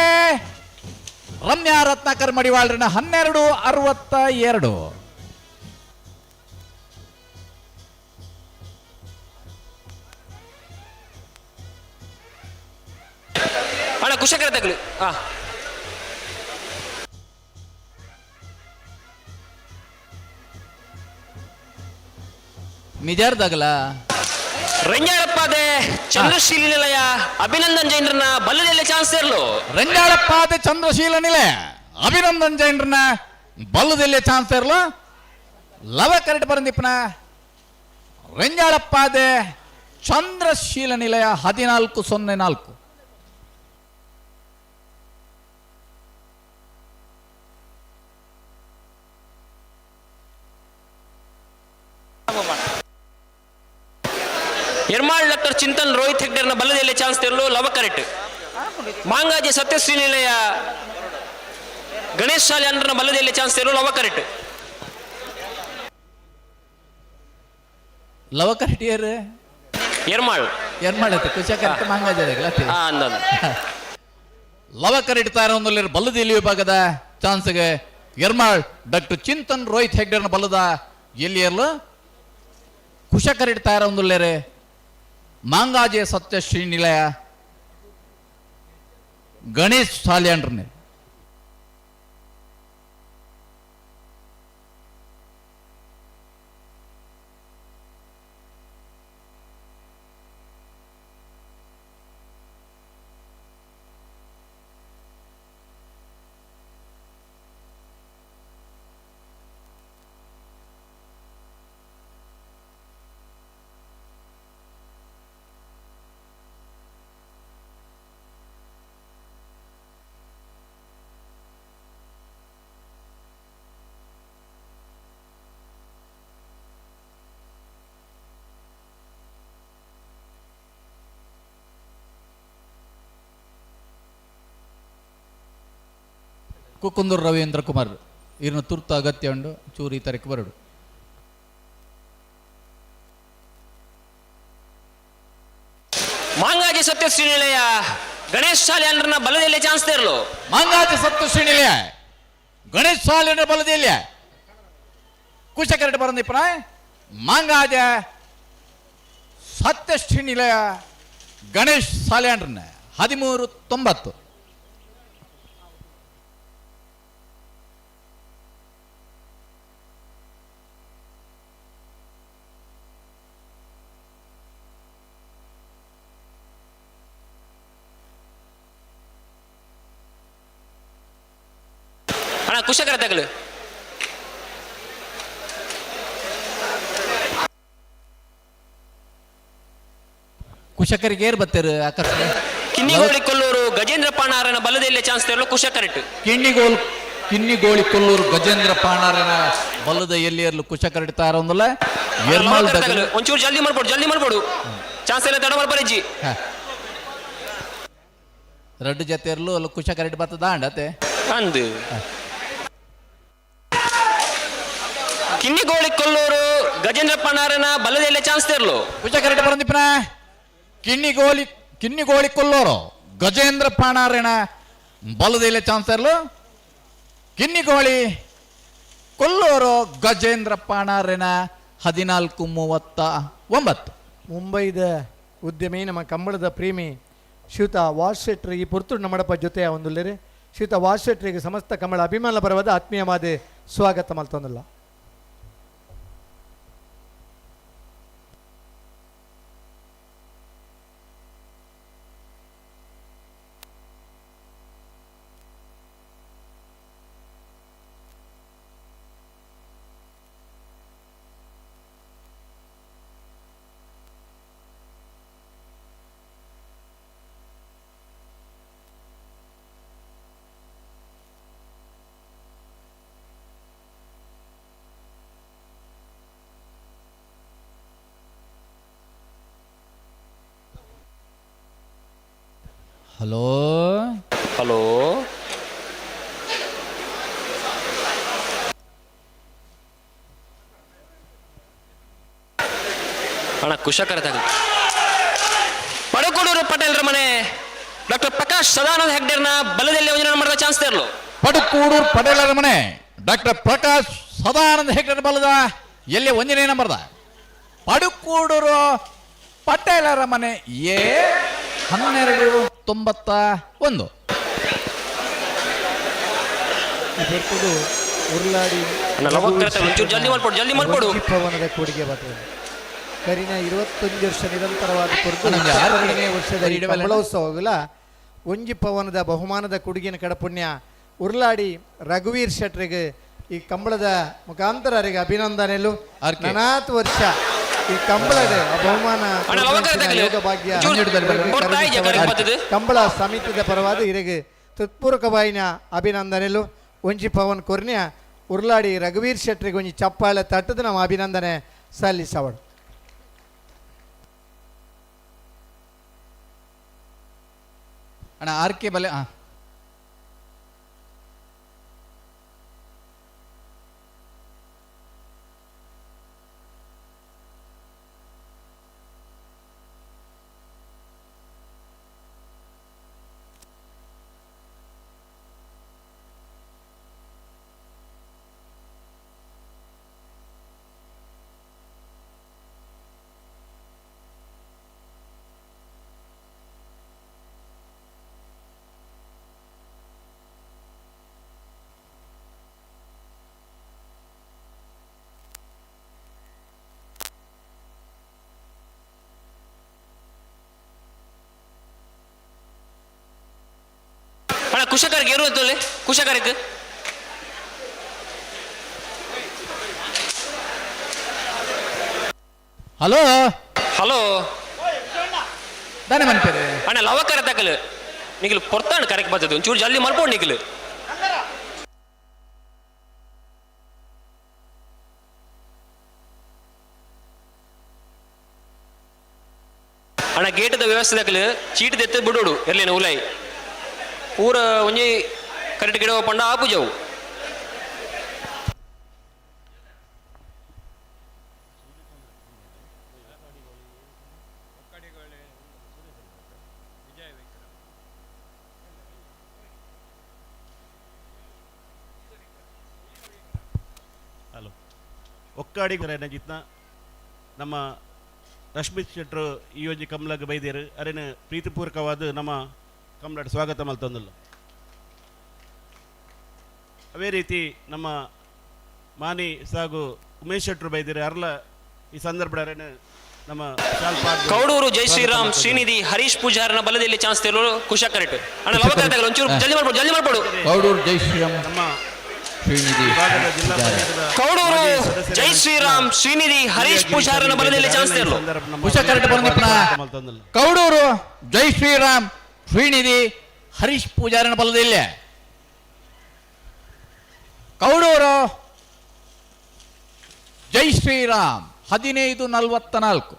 ರಮ್ಯಾ ರತ್ನಾಕರ್ ಮಡಿವಾಳರನ್ನ 12:62. ಅಣ್ಣ ಕುಶಕರ ತಗಲು. ನಿಜಾರ್ದಾಗಲ ರಂಜಾಳಪ್ಪಾದೆ ಚಂದ್ರಶೀಲ ನಿಲಯ ಅಭಿನಂದನ್ ಜೈನರನ್ನ ಬಲ್ಲದಲ್ಲೇ ಚಾನ್ಸ್ ತೇರಲು. ರಂಜಾಳಪ್ಪಾದೆ ಚಂದ್ರಶೀಲ ನಿಲಯ ಅಭಿನಂದನ್ ಜೈನರನ್ನ ಬಲ್ಲದಲ್ಲೇ ಚಾನ್ಸ್ ತೇರಲು. ಲವ ಕರೆಕ್ಟ್ ಬರಂದಿಪ್ಪನ ರಂಜಾಳಪ್ಪಾದೆ ಚಂದ್ರಶೀಲ ನಿಲಯ 14:04. ಎರ್ಮಾಳ್ ಡಾಕ್ಟರ್ ಚಿಂತನ್ ರೋಹಿತ್ ಹೆಗ್ಡೆರ್ನ ಬಲ್ಲದಲ್ಲಿ ಚಾನ್ಸ್ ತೇರಲು ಲವ ಕರೆಕ್ಟ್. ಮಾಂಗಾಜಿ ಸತ್ಯಶ್ರೀ ನಿಲಯ ಗಣೇಶ್ ಶಾಲೆ ಅಂಡ್ರನ ಬಲ್ಲದಲ್ಲಿ ಚಾನ್ಸ್ ತೇರಲು ಲವ ಕರೆಕ್ಟ್. ಲವ ಕರೆಕ್ಟ್ ಏರ್ ಎರ್ಮಾಳ್ ಎರ್ಮಾಳ್ ಐತೆ ಕುಶ ಕರೆಕ್ಟ್ ಮಾಂಗಾಜಿ ಲವ ಕರೆಕ್ಟ್ ತಾರ ಬಲ್ಲದಲ್ಲಿ ವಿಭಾಗದ ಚಾನ್ಸ್ಗೆ ಎರ್ಮಾಳ್ ಡಾಕ್ಟರ್ ಚಿಂತನ್ ರೋಹಿತ್ ಹೆಗ್ಡೆರ್ನ ಬಲ್ಲದ ಎಲ್ಲಿಯರ್ಲು ಕುಶ ಕರೆಕ್ಟ್ ತಾರ ಒಂದುಲ್ಲೇರೆ ಮಾಂಗಾಜೆ ಸತ್ಯಶ್ರೀ ನಿಲಯ ಗಣೇಶ್ ಸಾಲ್ಯಾಂಡ್ರನೆ. ಕುಕ್ಕುಂದೂರು ರವೀಂದ್ರ ಕುಮಾರ್ ಇನ್ನು ತುರ್ತು ಅಗತ್ಯ ಉಂಡು ಚೂರು ಈ ತಾರೀಕು ಬರಡು. ಮಾಂಗಾಜಿ ಸತ್ಯಶ್ರೀ ನಿಲಯ ಗಣೇಶ್ ಶಾಲೆ ಅಂಡ್ರನ ಬಲದಲ್ಲಿ ಚಾನ್ಸ್ ತೇರಲು. ಮಾಂಗಾಜಿ ಸತ್ಯಶ್ರೀ ನಿಲಯ ಗಣೇಶ್ ಶಾಲೆ ಅಂಡ್ರ ಬಲದಲ್ಲಿ ಕುಶ ಕರೆಕ್ಟ್ ಬರಂದಿಪ್ಪನ ಮಾಂಗಾಜ ಸತ್ಯಶ್ರೀ ನಿಲಯ ಗಣೇಶ್ ಶಾಲೆ ಅಂಡ್ರನ್ನ 13:90. ಕುಶಕರ ತಗಲು. ಕುಶಕರಿಗೆ ಏರ್ ಬತ್ತೇರು ಆಕರ್ಷಣೆ. ಕಿನ್ನಿಗೋಳಿ ಕೊಲ್ಲೂರು ಗಜೇಂದ್ರ ಪಾಣಾರನ ಬಲದಲ್ಲೇ ಚಾನ್ಸ್ ತರಲು ಕುಶಕರೆಟ್. ಕಿನ್ನಿಗೋಳಿ ಕೊಲ್ಲೂರು ಗಜೇಂದ್ರ ಪಾಣಾರನ ಬಲದ ಎಲ್ಲಿಯರ್ಲು ಕುಶಕರೆಟ್ ತಾರೊಂದಲ್ಲ ಎರ್ಮಾಲ್ ದಗಲು. ಒಂಚೂರು ಜಲ್ದಿ ಮಾಡ್ಬೋದು, ಜಲ್ದಿ ಮಾಡ್ಬೋದು, ಚಾನ್ಸ್ ಎಲ್ಲ ತಡ ಮಾಡ್ಬಾರಜ್ಜಿ. ರಡ್ಡು ಜೊತೆ ಇರ್ಲು ಅಲ್ಲಿ ಕುಶಕರೆಟ್ ಬರ್ತದ ಅಂಡತೆ ಅಂದು. ಕಿನ್ನಿಗೋಳಿ ಕೊಲ್ಲೂರು ಗಜೇಂದ್ರ ಪಾಣಾರನ ಬಲದಲ್ಲೇ ಚಾನ್ಸ್ ತರಲು ಕುಶಕರೆಟ್ ಬರಂದಿಪ್ಪನ. ಕಿನ್ನಿಗೋಳಿ ಕೊಲ್ಲೂರು ಗಜೇಂದ್ರ ಪಾಣಾರನ ಬಲದಲ್ಲೇ ಚಾನ್ಸ್ ತರಲು. ಕಿನ್ನಿಗೋಳಿ ಕೊಲ್ಲೂರು ಗಜೇಂದ್ರ ಪಾಣಾರನ 14:39. ಮುಂಬೈದ ಉದ್ಯಮಿ ನಮ್ಮ ಕಂಬಳದ ಪ್ರೇಮಿ ಶ್ರೀಯುತ ವಾಸ್ ಶೆಟ್ರ್ ಈ ಪುರ್ತುಡು ನಮ್ಮಡಪ್ಪ ಜೊತೆ ಒಂದುಲ್ಲೇರಿ. ಶ್ರೀಯುತ ವಾಸ್ ಶೆಟ್ರಿಗೆ ಸಮಸ್ತ ಕಂಬಳ ಅಭಿಮಾನ ಪರವಾದ ಆತ್ಮೀಯವಾದ ಸ್ವಾಗತ ಮಲ್ತೊಂದಲ್ಲ. ಹಲೋ ಹಲೋ ಅಣ್ಣ ಕುಶಕರ ತಗಲಿ. ಪಡಕೋಡೂರು ಪಟೇಲ್ರ ಮನೆ ಡಾಕ್ಟರ್ ಪ್ರಕಾಶ್ ಸದಾನಂದ ಹೆಗ್ಡೆರ್ನ ಬಲದಲ್ಲಿ ಯೋಜನೆ ಮಾಡಿದ ಚಾನ್ಸ್ ತರಲು. ಪಡುಕೂಡೂರು ಪಟೇಲರ ಮನೆ ಡಾಕ್ಟರ್ ಪ್ರಕಾಶ್ ಸದಾನಂದ ಹೆಗ್ಡೆರ್ ಬಲದ ಎಲ್ಲಿ ಒಂದನೇ ನಂಬರ್ದ ಪಡುಕೂಡೂರು ಪಟೇಲರ ಮನೆ ಎ 12:91. ಉರ್ಲಾಡಿ ಜಲ್ದಿ ಮಾಡ್ಕೊಡು, ಜಲ್ದಿ ಮಾಡ್ಕೊಡು. ಪವನದ ಕೊಡುಗೆ ಬರ್ತದೆ. ಕರಿನ 21 ವರ್ಷ ನಿರಂತರವಾದ ಕೊರಗು ವರ್ಷದ ಕಂಬಳೋತ್ಸವಗಳ ಒಂಜಿ ಪವನದ ಬಹುಮಾನದ ಕೊಡುಗೆನ ಕಡಪುಣ್ಯ ಉರ್ಲಾಡಿ ರಘುವೀರ್ ಶೆಟ್ರಿಗೆ ಈ ಕಂಬಳದ ಮುಖಾಂತರ ಅವರಿಗೆ ಅಭಿನಂದನೆಲು. ನನಾತ್ ವರ್ಷ ಈ ಕಂಬಳದ ಬಹುಮಾನ ಯೋಗ ಭಾಗ್ಯ ಕಂಬಳ ಸಮಿತಿದ ಪರವಾದ ಇರೆಗೆ ಹೃತ್ಪೂರ್ವಕವಾಯಿನ ಅಭಿನಂದನೆಲು. ಒಂಜಿ ಪವನ್ ಕೊರ್ನ್ಯ ಉರ್ಲಾಡಿ ರಘುವೀರ್ ಶೆಟ್ರಿಗೆ ಒಂಜಿ ಚಪ್ಪಾಳೆ ತಟ್ಟದ ನಮ್ಮ ಅಭಿನಂದನೆ ಸಲ್ಲಿಸವಳು. ಅಣ್ಣ ಆರ್ ಕೆ ಬಲೆ ಕುಶಕರಿಗೆ ಏರುವಂತಲ್ಲೇ ಕುಶಕರಿಗೆ ಹಲೋ ಹಲೋ ದಾನೆ ಮನ್ಪೇರೆ ಅಣ್ಣ ಲವಕರ ತಕಲು ನಿಗಿಲು ಪೊರ್ತಾಣ ಕರೆಕ್ಟ್ ಬರ್ತದೆ ಒಂಚೂರು ಜಲ್ದಿ ಮಲ್ಪೋಡು ನಿಗಿಲು. ಅಣ್ಣ ಗೇಟದ ವ್ಯವಸ್ಥೆ ತಕಲು ಚೀಟ್ ದೆತ್ತು ಬಿಡೋಡು ಎರ್ಲೇನು ಉಲಾಯಿ ಪೂರ ಒಂಜಿ ಕರೆಕ್ಟ್ ಗಿಡ ಪಂಡ ಆಪುಜವು. ಹಲೋ ಒಕ್ಕಾಡಿ ಜಿತ್ನ ನಮ್ಮ ರಶ್ಮಿತ್ ಶೆಟ್ರು ಈ ಒಂಜಿ ಕಮಲಗ್ ಬೈದೇರು ಅರೇನು ಪ್ರೀತಿಪೂರ್ವಕವಾದ ನಮ್ಮ ಕಮಲಾಡ್ ಸ್ವಾಗತ ಮಲ್ತೊಂದುಲ್ಲ. ಅದೇ ರೀತಿ ನಮ್ಮ ಮಾನಿ ಸಾಗು ಉಮೇಶ್ ಶೆಟ್ರು ಬೈದಿರು ಅರ್ಲ ಈ ಸಂದರ್ಭ ನಮ್ಮ ಕೌಡೂರು ಜೈ ಶ್ರೀರಾಮ್ ಶ್ರೀನಿಧಿ ಹರೀಶ್ ಪೂಜಾರನ ಬಲದಲ್ಲಿ ಚಾನ್ಸ್ ತೇಲೋ ಕುಶಾ ಕರೆಕ್ಟ್ ಅಣ್ಣ ಲವಕರ ತಗಲು ಒಂಚೂರು ಜಲ್ದಿ ಮಾಡ್ಬೋದು, ಜಲ್ದಿ ಮಾಡ್ಬೋದು. ಕೌಡೂರು ಜೈ ಶ್ರೀರಾಮ್ ನಮ್ಮ ಶ್ರೀನಿಧಿ ವಿಭಾಗದ ಜಿಲ್ಲಾ ಪಂಚಾಯತ್ದ ಕೌಡೂರು ಮಾಜಿ ಸದಸ್ಯರಾದ ಜೈ ಶ್ರೀರಾಮ್ ಶ್ರೀನಿಧಿ ಹರೀಶ್ ಪೂಜಾರನ ಬಲದಲ್ಲಿ ಚಾನ್ಸ್ ತೇರ್ಲು. ಕುಶಕರಟ್ ಬಂದಿಪ್ಪನ ಕೌಡೂರು ಜೈ ಶ್ರೀರಾಮ್ ಶ್ರೀನಿಧಿ ಹರೀಶ್ ಪೂಜಾರನ ಬಲದಿಲ್ಲ. ಕೌಡೂರು ಜೈ ಶ್ರೀರಾಮ್ 15:44.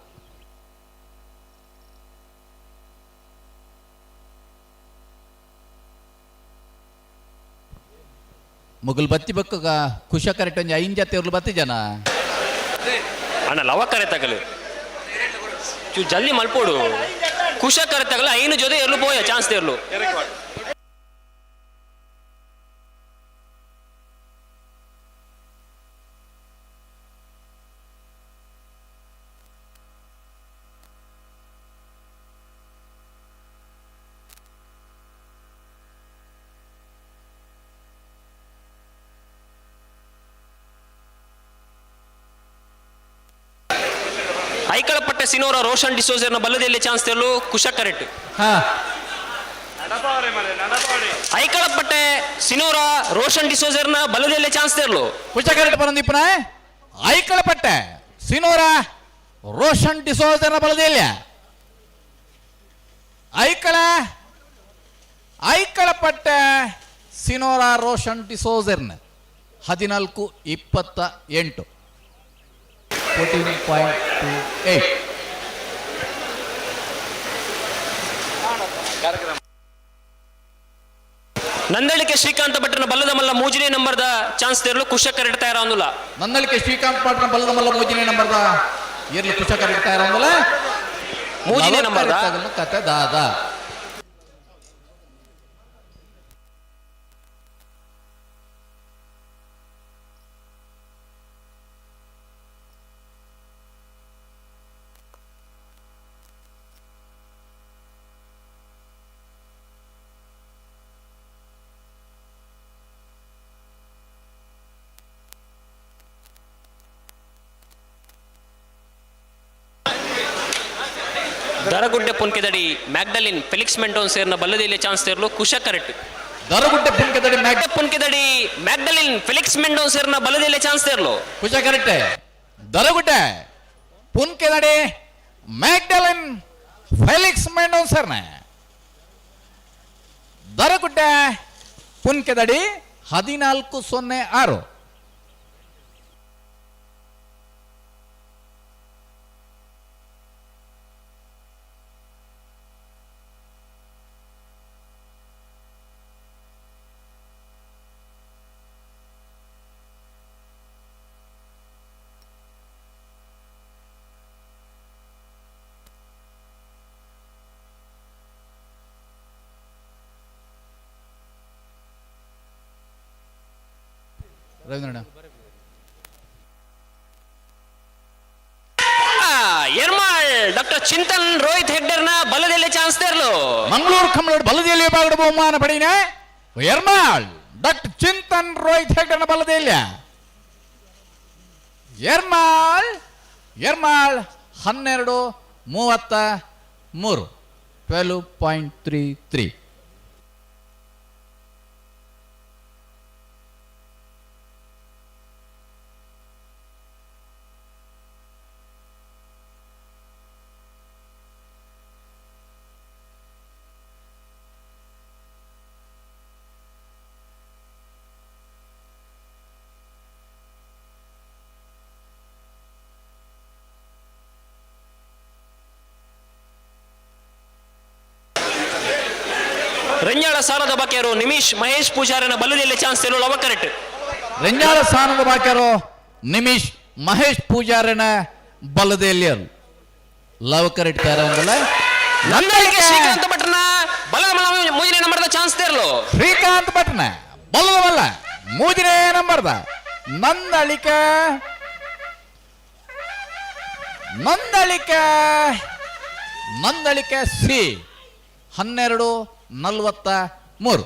ಮುಗುಲ್ ಬತ್ತಿ ಬಕ್ಕಗ ಕುಶ ಕರೆಕ್ಟ್ ಒಂಜಿ ಐನ್ ಜೊತೆ ಇರ್ಲು ಬತ್ತಿ ಜನ. ಅಣ್ಣ ಲವ ಕರೆ ತಗಲು ಚೂ ಜಲ್ದಿ ಮಲ್ಪೋಡು. ಕುಶ ಕರೆ ತಗಲು ಐನು ಜೊತೆ ಎರ್ಲು ಪೋಯ ಚಾನ್ಸ್ ತೇರ್ಲು. ಐಕಳಪಟ್ಟೆ ಸಿನೋರ ರೋಷನ್ ಡಿಸೋಜರ್ನ ಬಲ್ಲದಲ್ಲಿ ಚಾನ್ಸ್ ತೇರ್ಲು ಕುಶ ಕರೆಕ್ಟ್. ಐಕಳಪಟ್ಟೆ ಸಿನೋರ ರೋಷನ್ ಡಿಸೋಜರ್ನ ಬಲ್ಲದಲ್ಲಿ ಚಾನ್ಸ್ ತೇರ್ಲು. ಕುಶ ಕರೆಕ್ಟ್ ಬರಂದಿಪ್ಪನ ಐಕಳಪಟ್ಟೆ ಸಿನೋರ ರೋಷನ್ ಡಿಸೋಜರ್ನ ಬಲದಲ್ಲಿ. ಐಕಳಪಟ್ಟೆ ಸಿನೋರ ರೋಷನ್ ಡಿಸೋಜರ್ನ 14:28. 14.28. ನಂದಳಿಕೆ ಶ್ರೀಕಾಂತ ಭಟ್ರನ ಬಲ್ಲದ ಮಲ್ಲ ಮೂಜನೇ ನಂಬರ್ದ ಚಾನ್ಸ್ ತೇರ್ಲು ಕುಶ ಕರೆಕ್ಟ್ ತಯಾರಾಂದುಲ್ಲ. ನಂದಳಿಕೆ ಶ್ರೀಕಾಂತ್ ಭಟ್ರನ ಬಲ್ಲದ ಮಲ್ಲ ಮೂಜನೇ ನಂಬರ್ದ ಏರ್ಲು ಕುಶ ಕರೆಕ್ಟ್ ತಯಾರಾಂದುಲ್ಲ. ಮೂಜನೇ ನಂಬರ್ದ ಕತೆ ದಾದ. ದರಗುಡ್ಡೆ ಪುನ್ಕೆದಡಿ ಮ್ಯಾಗ್ಡಲಿನ್ ಫೆಲಿಕ್ಸ್ ಮೆಂಟೋನ್ ಸೇರ್ನ ಬಲ್ಲದಲ್ಲಿ ಚಾನ್ಸ್ ತೇರ್ಲು ಕುಶ ಕರೆಕ್ಟ್. ದರಗುಡ್ಡೆ ಪುನ್ಕೆದಡಿ ಪುನ್ಕೆದಡಿ ಮ್ಯಾಗ್ಡಲಿನ್ ಫೆಲಿಕ್ಸ್ ಮೆಂಡೋನ್ ಸೇರ್ನ ಬಲ್ಲದಲ್ಲಿ ಚಾನ್ಸ್ ತೇರ್ಲು. ಕುಶ ಕರೆಕ್ಟ್. ದರಗುಡ್ಡೆ ಪುನ್ಕೆದಡಿ ಮ್ಯಾಗ್ಡಲಿನ್ ಫೆಲಿಕ್ಸ್ ಮೆಂಡೋನ್ ಸೇರ್ನ ದರಗುಡ್ಡೆ ಪುನ್ಕೆದಡಿ 14:06. ರವೀಂದ್ರಣ್ಣ. ಎರ್ಮಾಳ್ ಡಾಕ್ಟರ್ ಚಿಂತನ್ ರೋಹಿತ್ ಹೆಗ್ಡರ್ನ ಬಲದಲ್ಲಿ ಚಾನ್ಸ್ ತೇರ್ಲು. ಮಂಗಳೂರು ಕಂಬಳೋಡು ಬಲದಲ್ಲಿ ವಿಭಾಗದ ಬಹುಮಾನ ಪಡೀನ ಎರ್ಮಾಳ್ ಡಾಕ್ಟರ್ ಚಿಂತನ್ ರೋಹಿತ್ ಹೆಗ್ಡರ್ನ ಬಲದಲ್ಲಿ. ಎರ್ಮಾಳ್ ಎರ್ಮಾಳ್ 12:33, 12.33. ರೆಂಜಾಳ ಸಾಲದ ಬಾಕಿಯರು ನಿಮಿಷ್ ಮಹೇಶ್ ಪೂಜಾರನ ಬಲ್ಲದಲ್ಲಿ ಚಾನ್ಸ್ ತೇರ್ಲು ಲವ ಕರೆಕ್ಟ್. ರೆಂಜಾಳ ಸಾಲದ ಬಾಕಿಯರು ನಿಮಿಷ್ ಮಹೇಶ್ ಪೂಜಾರನ ಬಲದಲ್ಲಿ ಲವ್ ಕರೆಕ್ಟ್ ತಯಾರಂಗಲ್ಲ. ನಂದಳಿಕೆ ಶ್ರೀಕಾಂತ್ ಭಟ್ರನ ಬಲದ ಮಲ್ಲ ಮೂಜನೇ ನಂಬರ್ದ ಚಾನ್ಸ್ ತೇರ್ಲು. ಶ್ರೀಕಾಂತ್ ಭಟ್ರನ ಬಲದ ಮಲ್ಲ ಮೂಜನೇ ನಂಬರ್ದ ನಂದಳಿಕೆ ನಂದಳಿಕೆ ನಂದಳಿಕೆ ಸಿ 12:43.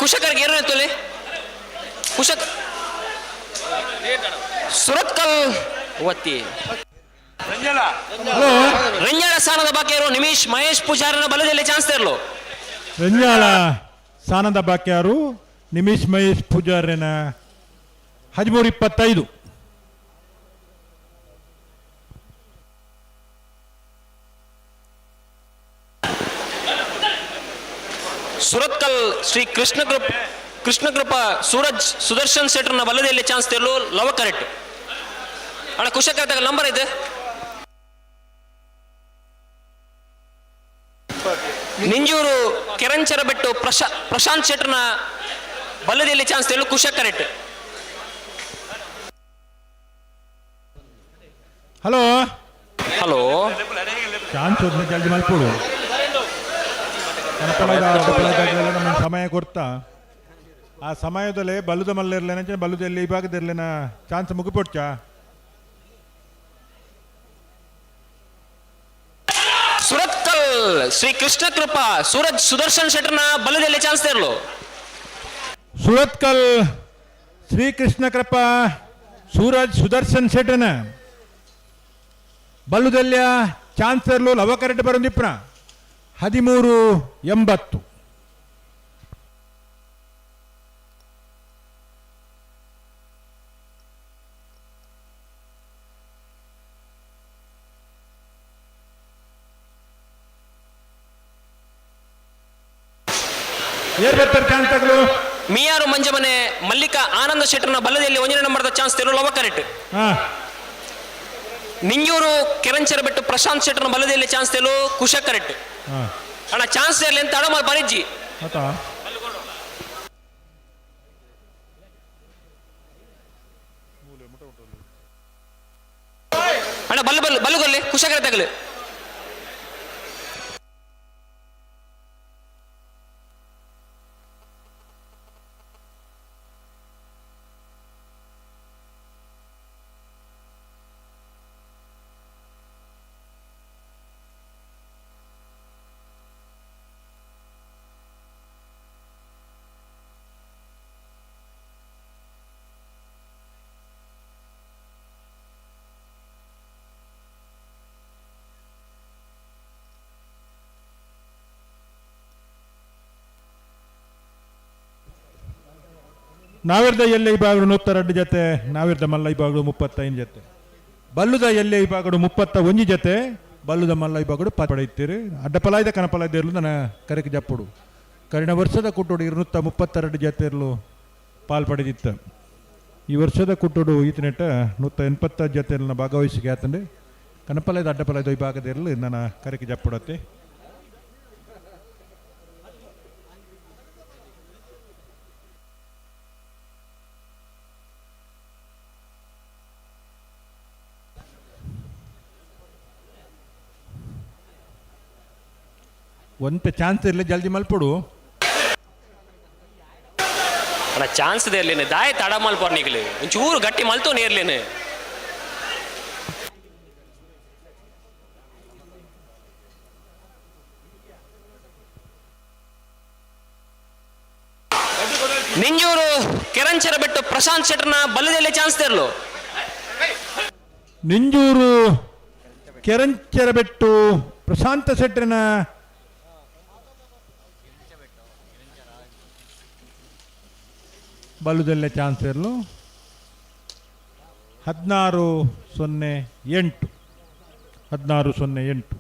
ಕುಶಕರ್ಗೆ ಏರು ತೊಲೆ ಕುಶಕ್ ಸುರತ್ಕಲ್ ಒತ್ತಿ ರಂಜಾಳ ಸ್ಥಾನದ ಬಾಕಿಯರು ನಿಮಿಷ್ ಮಹೇಶ್ ಪೂಜಾರನ ಬಲದಲ್ಲಿ ಚಾನ್ಸ್ ತರಲು. ರಂಜಾಳ ಸಾನದ ಬಾಕ್ಯಾರು ನಿಮಿಷ್ ಮಹೇಶ್ ಪೂಜಾರನ 13-25. ಸುರತ್ಕಲ್ ಶ್ರೀ ಕೃಷ್ಣ ಕೃಷ್ಣಕೃಪಾ ಸೂರಜ್ ಸುದರ್ಶನ್ ಶೆಟ್ಟರ್ನ ಬಲದಲ್ಲಿ ಚಾನ್ಸ್ ತರಲು ಲವ ಕರೆಕ್ಟ್. ಅಣ್ಣ ಕುಶಕರ್ ನಂಬರ್ ಇದೆ. ನಿಂಜೂರು ಕೆರಂಚರ ಬೆಟ್ಟು ಪ್ರಶಾಂತ್ ಶೆಟ್ಟರ್ನ ಬಲದಲ್ಲಿ ಚಾನ್ಸ್ ತರಲು Kusha correct. Hello hello chance ಜಲ್ದಿ ಮಲ್ಪೋಡು. ನಮ್ಮ ಸಮಯ ಕೊಡ್ತಾ ಆ ಸಮಯದಲ್ಲೇ ಬಲ್ಲುದ ಮಲ್ಲಿರ್ಲೇನ ಬಲ್ಲುದಲ್ಲಿ ಈ ಭಾಗದಿರ್ಲೇನ ಚಾನ್ಸ್ ಮುಗಿಪೊಡ್ಚಾ. ಸುರತ್ಕಲ್ ಶ್ರೀ ಕೃಷ್ಣ ಕೃಪಾ ಸೂರಜ್ ಸುದರ್ಶನ್ ಶೆಟ್ಟರ್ನ ಬಲದಲ್ಲಿ ಚಾನ್ಸ್ ತರಲು. ಸುರತ್ಕಲ್ ಶ್ರೀಕೃಷ್ಣ ಕೃಪಾ ಸೂರಜ್ ಸುದರ್ಶನ್ ಶೆಟ್ಟರ್ನ ಬಲ್ಲುದಲ್ಯ ಚಾನ್ಸ್ ತರಲು ಲವ ಕರೆಕ್ಟ್ ಬರೋದಿಪ್ರ 13-80. ಮಿಯಾರು ಮಂಜಮನೆ ಮಲ್ಲಿಕಾ ಆನಂದ ಶೆಟ್ಟರ್ನ ಬಲದಲ್ಲಿ ಒಂದನೇ ನಂಬರ್ದ ಚಾನ್ಸ್ ತರಲು ಲವ ಕರೆಕ್ಟ್. ನಿಂಜೂರು ಕೆರಂಚರ ಬೆಟ್ಟು ಪ್ರಶಾಂತ್ ಶೆಟ್ಟರ್ನ ಬಲದಲ್ಲಿ ಚಾನ್ಸ್ ತರಲು ಕುಶ ಕರೆಕ್ಟ್. ಅಣ್ಣ ಚಾನ್ಸ್ ಇರಲಿ ಅಂತ ಅಡಮ ಬರಿಜ್ಜಿ. ಅಣ್ಣ ಬಲ್ಲು ಬಲ್ಲು ಬಲ್ಲುಗೊಲ್ಲೆ ಕುಶಕರ ತಗಲು. ನಾವಿರ್ದ ಎಲ್ಲೆ ಇಬ್ಬಾಗಡು 102 ಜೊತೆ, ನಾವಿರ್ದ ಮಲ್ಲ ಇಬ್ಬಾಗಡು 35 ಜೊತೆ, ಬಲ್ಲುದ ಎಲ್ಲೆ ಇಬ್ಬಾಗಡು 31 ಜೊತೆ, ಬಲ್ಲುದ ಮಲ್ಲ ಇಬ್ಬಾಗಡು ಪಡೆಯುತ್ತೀರಿ. ಅಡ್ಡಪಲಾಯ್ದ ಕನಪಲಾಯ್ದ ಇರಲು ನನ್ನ ಕರೆಕ್ ಜಪ್ಪುಡು. ಕರಿನ ವರ್ಷದ ಕುಟ್ಟೋಡು 232 ಜೊತೆ ಇರಲು ಪಾಲ್ ಪಡೆದಿತ್ತ. ಈ ವರ್ಷದ ಕುಟ್ಟೋಡು ಈತನೆಟ್ಟ 180 ಜೊತೆ ನನ್ನ ಭಾಗವಹಿಸಿಗೆ ಆತಂಡೆ ಕನಪಲಾಯ್ದ ಅಡ್ಡಪಲಾಯ್ದ ವಿಭಾಗದ ಇರಲು ನನ್ನ ಕರೆಕ್ ಜಪ್ಪುಡತ್ತೆ. ಒಂತೆ ಚಾನ್ಸ್ ಇರಲಿ ಜಲ್ದಿ ಮಲ್ಪಡು. ಅಣ್ಣ ಚಾನ್ಸ್ ಇದೆ ಇರ್ಲೇನೆ ದಾಯ ತಡ ಮಲ್ಪೋರ್ ನೀಗಲಿ ಒಂಚೂರು ಗಟ್ಟಿ ಮಲ್ತೋ ಇರ್ಲೇನೆ. ನಿಂಜೂರು ಕೆರಂಚರ ಬೆಟ್ಟು ಪ್ರಶಾಂತ್ ಶೆಟ್ಟರ್ನ ಬಲದಲ್ಲಿ ಚಾನ್ಸ್ ತರಲು. ನಿಂಜೂರು ಕೆರಂಚರ ಬೆಟ್ಟು ಪ್ರಶಾಂತ ಶೆಟ್ಟರ್ನ ಬಲ್ಲುದಲ್ಲೇ ಚಾನ್ಸ್ ಇರಲು 16-08. 16-08.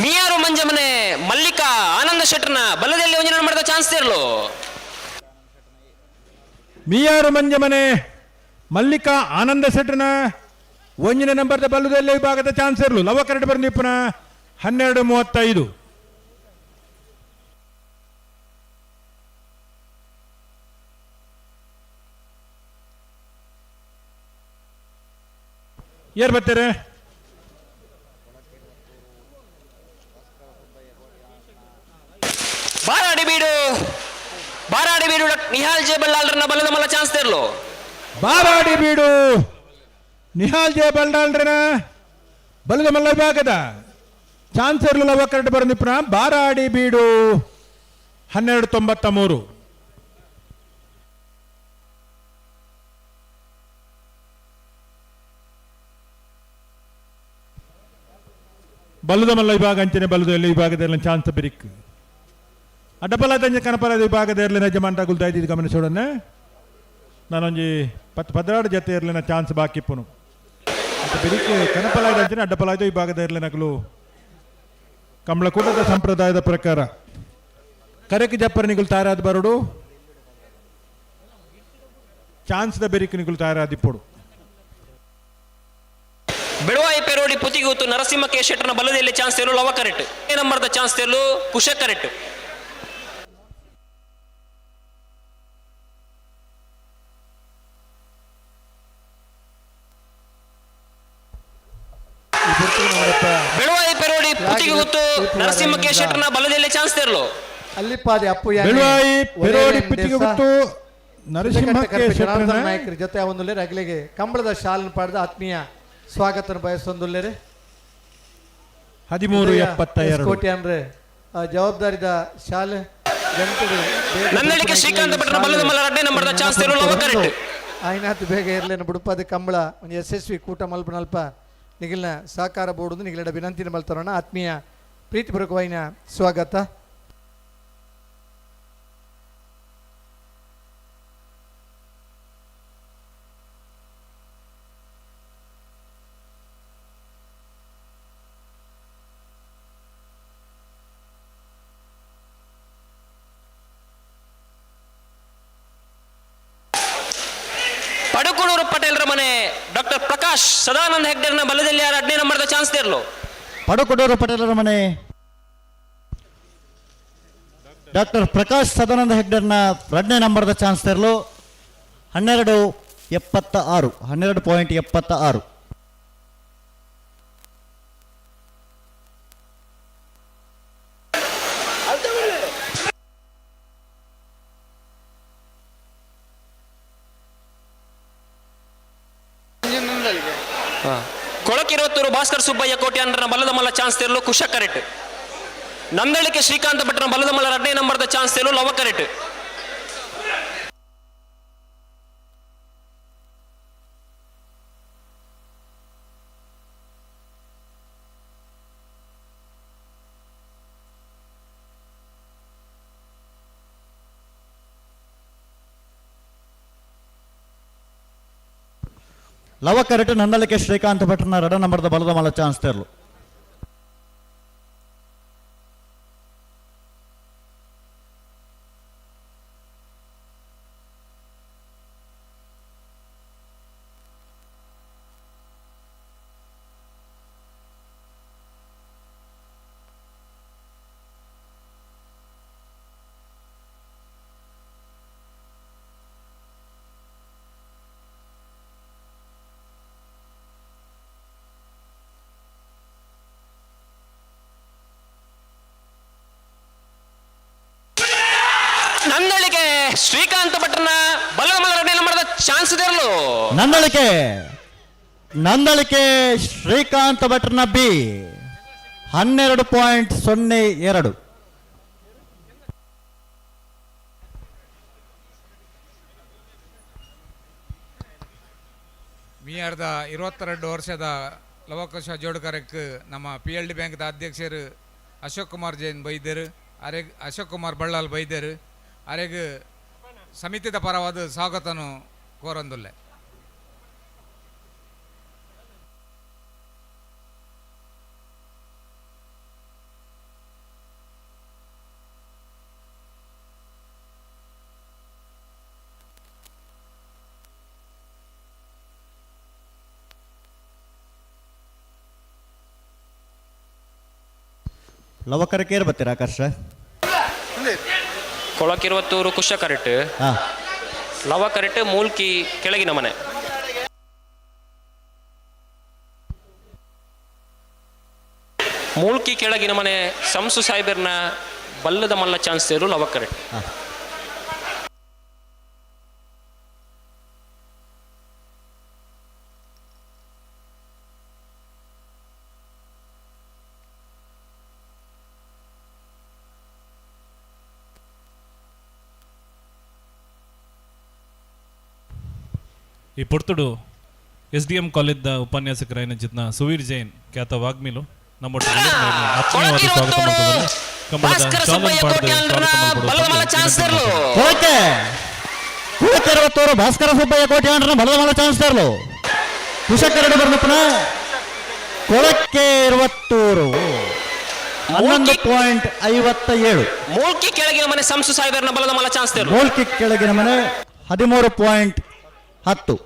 ಮಿಯಾರು ಮಂಜಮನೆ ಮಲ್ಲಿಕಾ ಆನಂದ ಶೆಟ್ಟರ್ನ ಬಲದಲ್ಲಿ ಒಂಜನ ಮಾಡಿದ ಚಾನ್ಸ್ ಇರಲು. ಮಿಯಾರು ಮಂಜಮನೆ ಮಲ್ಲಿಕಾ ಆನಂದ ಶೆಟ್ಟರ್ನ ಒಂದನೇ ನಂಬರ್ದ ಬಲ್ಲುದಲ್ಲೇ ವಿಭಾಗದ ಚಾನ್ಸ್ ಇರಲು ಲವ ಕರೆಕ್ಟ್ ಬಂದಿಪ್ಪನ 12-35. ಯಾರು ಬರ್ತಾರೆ? ಬಾರಾಡಿ ಬೀಡು ಬಾರಾಡಿ ಬೀಡು ನಿಹಾಲ್ ಜೆ ಬಲ್ಲಾಳ್ರನ್ನ ಬಲದ ಮಲ್ಲ ಚಾನ್ಸ್ ತರಲು. ಬಾರಾಡಿ ಬೀಡು ನಿಹಾಲ್ ಜೆ ಬಲ್ಡಾಲ್ರನ ಬಲದ ಮಲ್ಲ ವಿಭಾಗದ ಚಾನ್ಸರ್ಲು ಲವಕರಟ್ ಬರಂದಿಪ್ಪುನ ಬಾರಾಡಿ ಬೀಡು 12.93. ಬಲ್ಲದ ಮಲ್ಲ ವಿಭಾಗ ಅಂಚನೆ ಬಲ್ಲದ ಎಲ್ಲ ವಿಭಾಗದಲ್ಲಿ ಚಾನ್ಸ್ ಬಿರಿಕ್ ಅಡ್ಡಪಲ ಕನಪರದ ವಿಭಾಗದ ಇರಲಿನ ಯಜಮಾನ್ ಗುಲ್ತಾ ಇದ್ದಿದ್ದು ಗಮನಿಸೋಡನೆ. ನಾನೊಂಜಿ ಪತ್ತು ಪದ್ರಾಡು ಜೊತೆ ಇರಲಿನ ಚಾನ್ಸ್ ಬಾಕಿ ಇಪ್ಪುನು ಬಿರಿಕ್ ಕನಪಲಾಯ್ದ ಅಂಚನೆ ಅಡ್ಡಪಲಾಯ್ದ ವಿಭಾಗದ ಇರಲಿನಗಲು ಕಂಬಳಕೂಟದ ಸಂಪ್ರದಾಯದ ಪ್ರಕಾರ ಕರೆಕ್ ಜಪ್ಪರನಿಗಳು ತಯಾರಾದ ಬರೋಡು ಚಾನ್ಸ್ the ಬೆರಿಕ್ ನಿಗಳು ತಯಾರಾದಿಪ್ಪೋಡು. ಬೆಳವಾಯಿ ಪೆರೋಡಿ ಪುತಿಗೂತು ನರಸಿಂಹ ಕೆ ಶೆಟ್ಟರ್ನ ಬಲದಲ್ಲಿ ಚಾನ್ಸ್ ತೇಲು ಲವ ಕರೆಕ್ಟ್ ನಂಬರ್ದ ಚಾನ್ಸ್ ತೇಲು ಕುಶ ಕರೆಕ್ಟ್. ಬೆಳವಾಯಿ ಪೆರೋಡಿ ಪುತಿಗೂತು ನರಸಿಂಹ ಕೆ ಶೆಟ್ಟರ್ನ ಬಲದಲ್ಲಿ ಚಾನ್ಸ್ ತೇರ್ಲು ಅಲ್ಲಿಪ್ಪಾದಿ ಅಪ್ಪು ಬೆಳವಾಯಿ ಪೆರೋಡಿ ಪುತಿಗೂತು ನರಸಿಂಹ ಕೆ ಶೆಟ್ಟರ್ನ ನಾಯಕರ ಜೊತೆ ಒಂದುಲ್ಲೇರು ಅಗಲಿಗೆ ಕಂಬಳದ ಶಾಲನ್ನು ಪಡೆದ ಆತ್ಮೀಯ ಸ್ವಾಗತ ಬಯಸೊಂದುಲ್ಲೇರೆ. 13.72 ಕೋಟಿ ಅಂದ್ರೆ ಜವಾಬ್ದಾರಿದ ಶಾಲೆ ಜನತೆಗೆ ನನ್ನಳಿಕೆ ಶ್ರೀಕಾಂತ ಭಟ್ರ ಬಲದ ಮಲ್ಲ ರಡ್ಡೆ ನಂಬರ್ದ ಚಾನ್ಸ್ ತೇರು ಲವ ಕರೆಕ್ಟ್. ಆಯ್ನಾತ್ ಬೇಗ ಇರ್ಲೇನು ಬುಡುಪಾದ ಕಂಬಳ ಒಂದು ಯಶಸ್ವಿ ಕೂಟ ಮಲ್ಪನಲ್ಪ ನಿಗಿಲ್ನ ಸಹಕಾರ ಬೋರ್ಡ್ ನಿಗಿಲೆಡ ವಿನಂತಿನ ಮಲ್ತರೋಣ ಆತ್ಮೀಯ ಪ್ರೀತಿಪೂರ್ವಕವಾಯಿನ ಸ್ವಾಗತ. ಪಡುಕುಳೂರು ಪಟೇಲ್ರ ಮನೆ ಡಾಕ್ಟರ್ ಪ್ರಕಾಶ್ ಸದಾನಂದ ಹೆಗ್ಡೆರ್ನ ಬಲದಲ್ಲಿ ಯಾರು ಹದಿನೈದು ನಂಬರ್ದ ಚಾನ್ಸ್ ತೇರ್ಲು. ಪಡುಕುಡೂರು ಪಟೇಲರ ಮನೆ ಡಾಕ್ಟರ್ ಪ್ರಕಾಶ್ ಸದಾನಂದ ಹೆಗ್ಡೆರ್ನ ಎರಡನೇ ನಂಬರ್ದ ಚಾನ್ಸ್ ತೇರ್ಲು 12.76, 12.76. ಕೊಳಕಿರುವತ್ತೂರು ಭಾಸ್ಕರ್ ಸುಬ್ಬಯ್ಯ ಕೋಟ್ಯಾನ್ರನ ಬಲದ ಮಲ್ಲ ಚಾನ್ಸ್ ತೇರ್ಲು ಕುಶ ಕರೆಕ್ಟ್. ನಂದಳಿಕೆ ಶ್ರೀಕಾಂತ ಭಟ್ರನ ಬಲದ ಮಲ್ಲ ಎರಡನೇ ನಂಬರ್ದ ಚಾನ್ಸ್ ತೇರ್ಲು ಲವ ಕರೆಕ್ಟ್. ಲವ ಕರೆಕ್ಟ್ ನಂದಳಿಕೆ ಶ್ರೀಕಾಂತ ಭಟ್ರನ ಎರಡ ನಂಬರ್ದ ಬಲದ ಮಲ್ಲ ಚಾನ್ಸ್ ತೇರ್ಲು. ನಂದಳಿಕೆ ಶ್ರೀಕಾಂತ ಭಟ್ರನ ಬಲದ ಮಲ್ಲ ಎರಡನೇ ನಂಬರ್ದ ಚಾನ್ಸ್ ತೇರ್ಲು. ನಂದಳಿಕೆ ಶ್ರೀಕಾಂತ ಭಟ್ರನ ಬಿ 12.02. ಮೀಯಾರ್ದ 22 ವರ್ಷದ ಲವಕುಶ ಜೋಡುಕರಕ್ಕೆ ನಮ್ಮ ಪಿ ಎಲ್ ಡಿ ಬ್ಯಾಂಕ್ದ ಅಧ್ಯಕ್ಷರು ಅಶೋಕ್ ಕುಮಾರ್ ಜೈನ್ ಬೈದರು, ಅರೆಗ್ ಅಶೋಕ್ ಕುಮಾರ್ ಬಳ್ಳಾಲ್ ಬೈದರು, ಅರೆಗ್ ಸಮಿತಿದ ಪರವಾದ ಸ್ವಾಗತನು ಕೋರಂದುಲ್ಲೆ. ಲವಕರಕ್ಕೆ ಬರ್ತೀರಾ ಆಕರ್ಷ? ಕೊಳಕಿರುವತ್ತೂರು ಕುಶ ಕರೆಕ್ಟ್, ಲವ ಕರೆಕ್ಟ್, ಮೂಲ್ಕಿ ಕೆಳಗಿನ ಮನೆ. ಮೂಲ್ಕಿ ಕೆಳಗಿನ ಮನೆ ಸಂಸು ಸಾಹೇಬರ್ನ ಬಲ್ಲದ ಮಲ್ಲ ಚಾನ್ಸ್ ಸೇರು ಲವ ಕರೆಕ್ಟ್. ಈ ಪೊರ್ತುಡು ಎಸ್ ಡಿ ಎಂ ಕಾಲೇಜ್ದ ಉಪನ್ಯಾಸಕರಾಯಿನ ಚಿತ್ನ ಸುವೀರ್ ಜೈನ್ ಖ್ಯಾತ ವಾಗ್ಮಿಲು ನಮ್ಮೊಟ್ಟಿಗೆ ಆತ್ಮೀಯವಾದ ಸ್ವಾಗತ ಮಾಡ್ತದಲ್ಲ. ಕಂಬಳದ ಶಾಲನ್ ಪಾಡ್ದು ಸ್ವಾಗತ ಮಲ್ಪೊಡು. ಕೊಳಕೆ ಕೊಳಕೆ 63 ಭಾಸ್ಕರ ಸುಬ್ಬಯ್ಯ ಕೋಟ್ಯಾಂಡ್ರನ ಬಲದ ಮಲ್ಲ ಚಾನ್ಸ್ ತರಲು ಕುಶಕರಡು ಬರ್ನಪ್ಪನ ಕೊಳಕ್ಕೆ 23 11.57. ಮೂಲ್ಕಿ ಕೆಳಗಿನ ಮನೆ ಸಂಸು ಸಾಹೇಬರ್ನ ಬಲದ ಮಲ್ಲ ಚಾನ್ಸ್ ತೇರ್ಲು. ಮೂಲ್ಕಿ ಕೆಳಗಿನ ಮನೆ 13.10.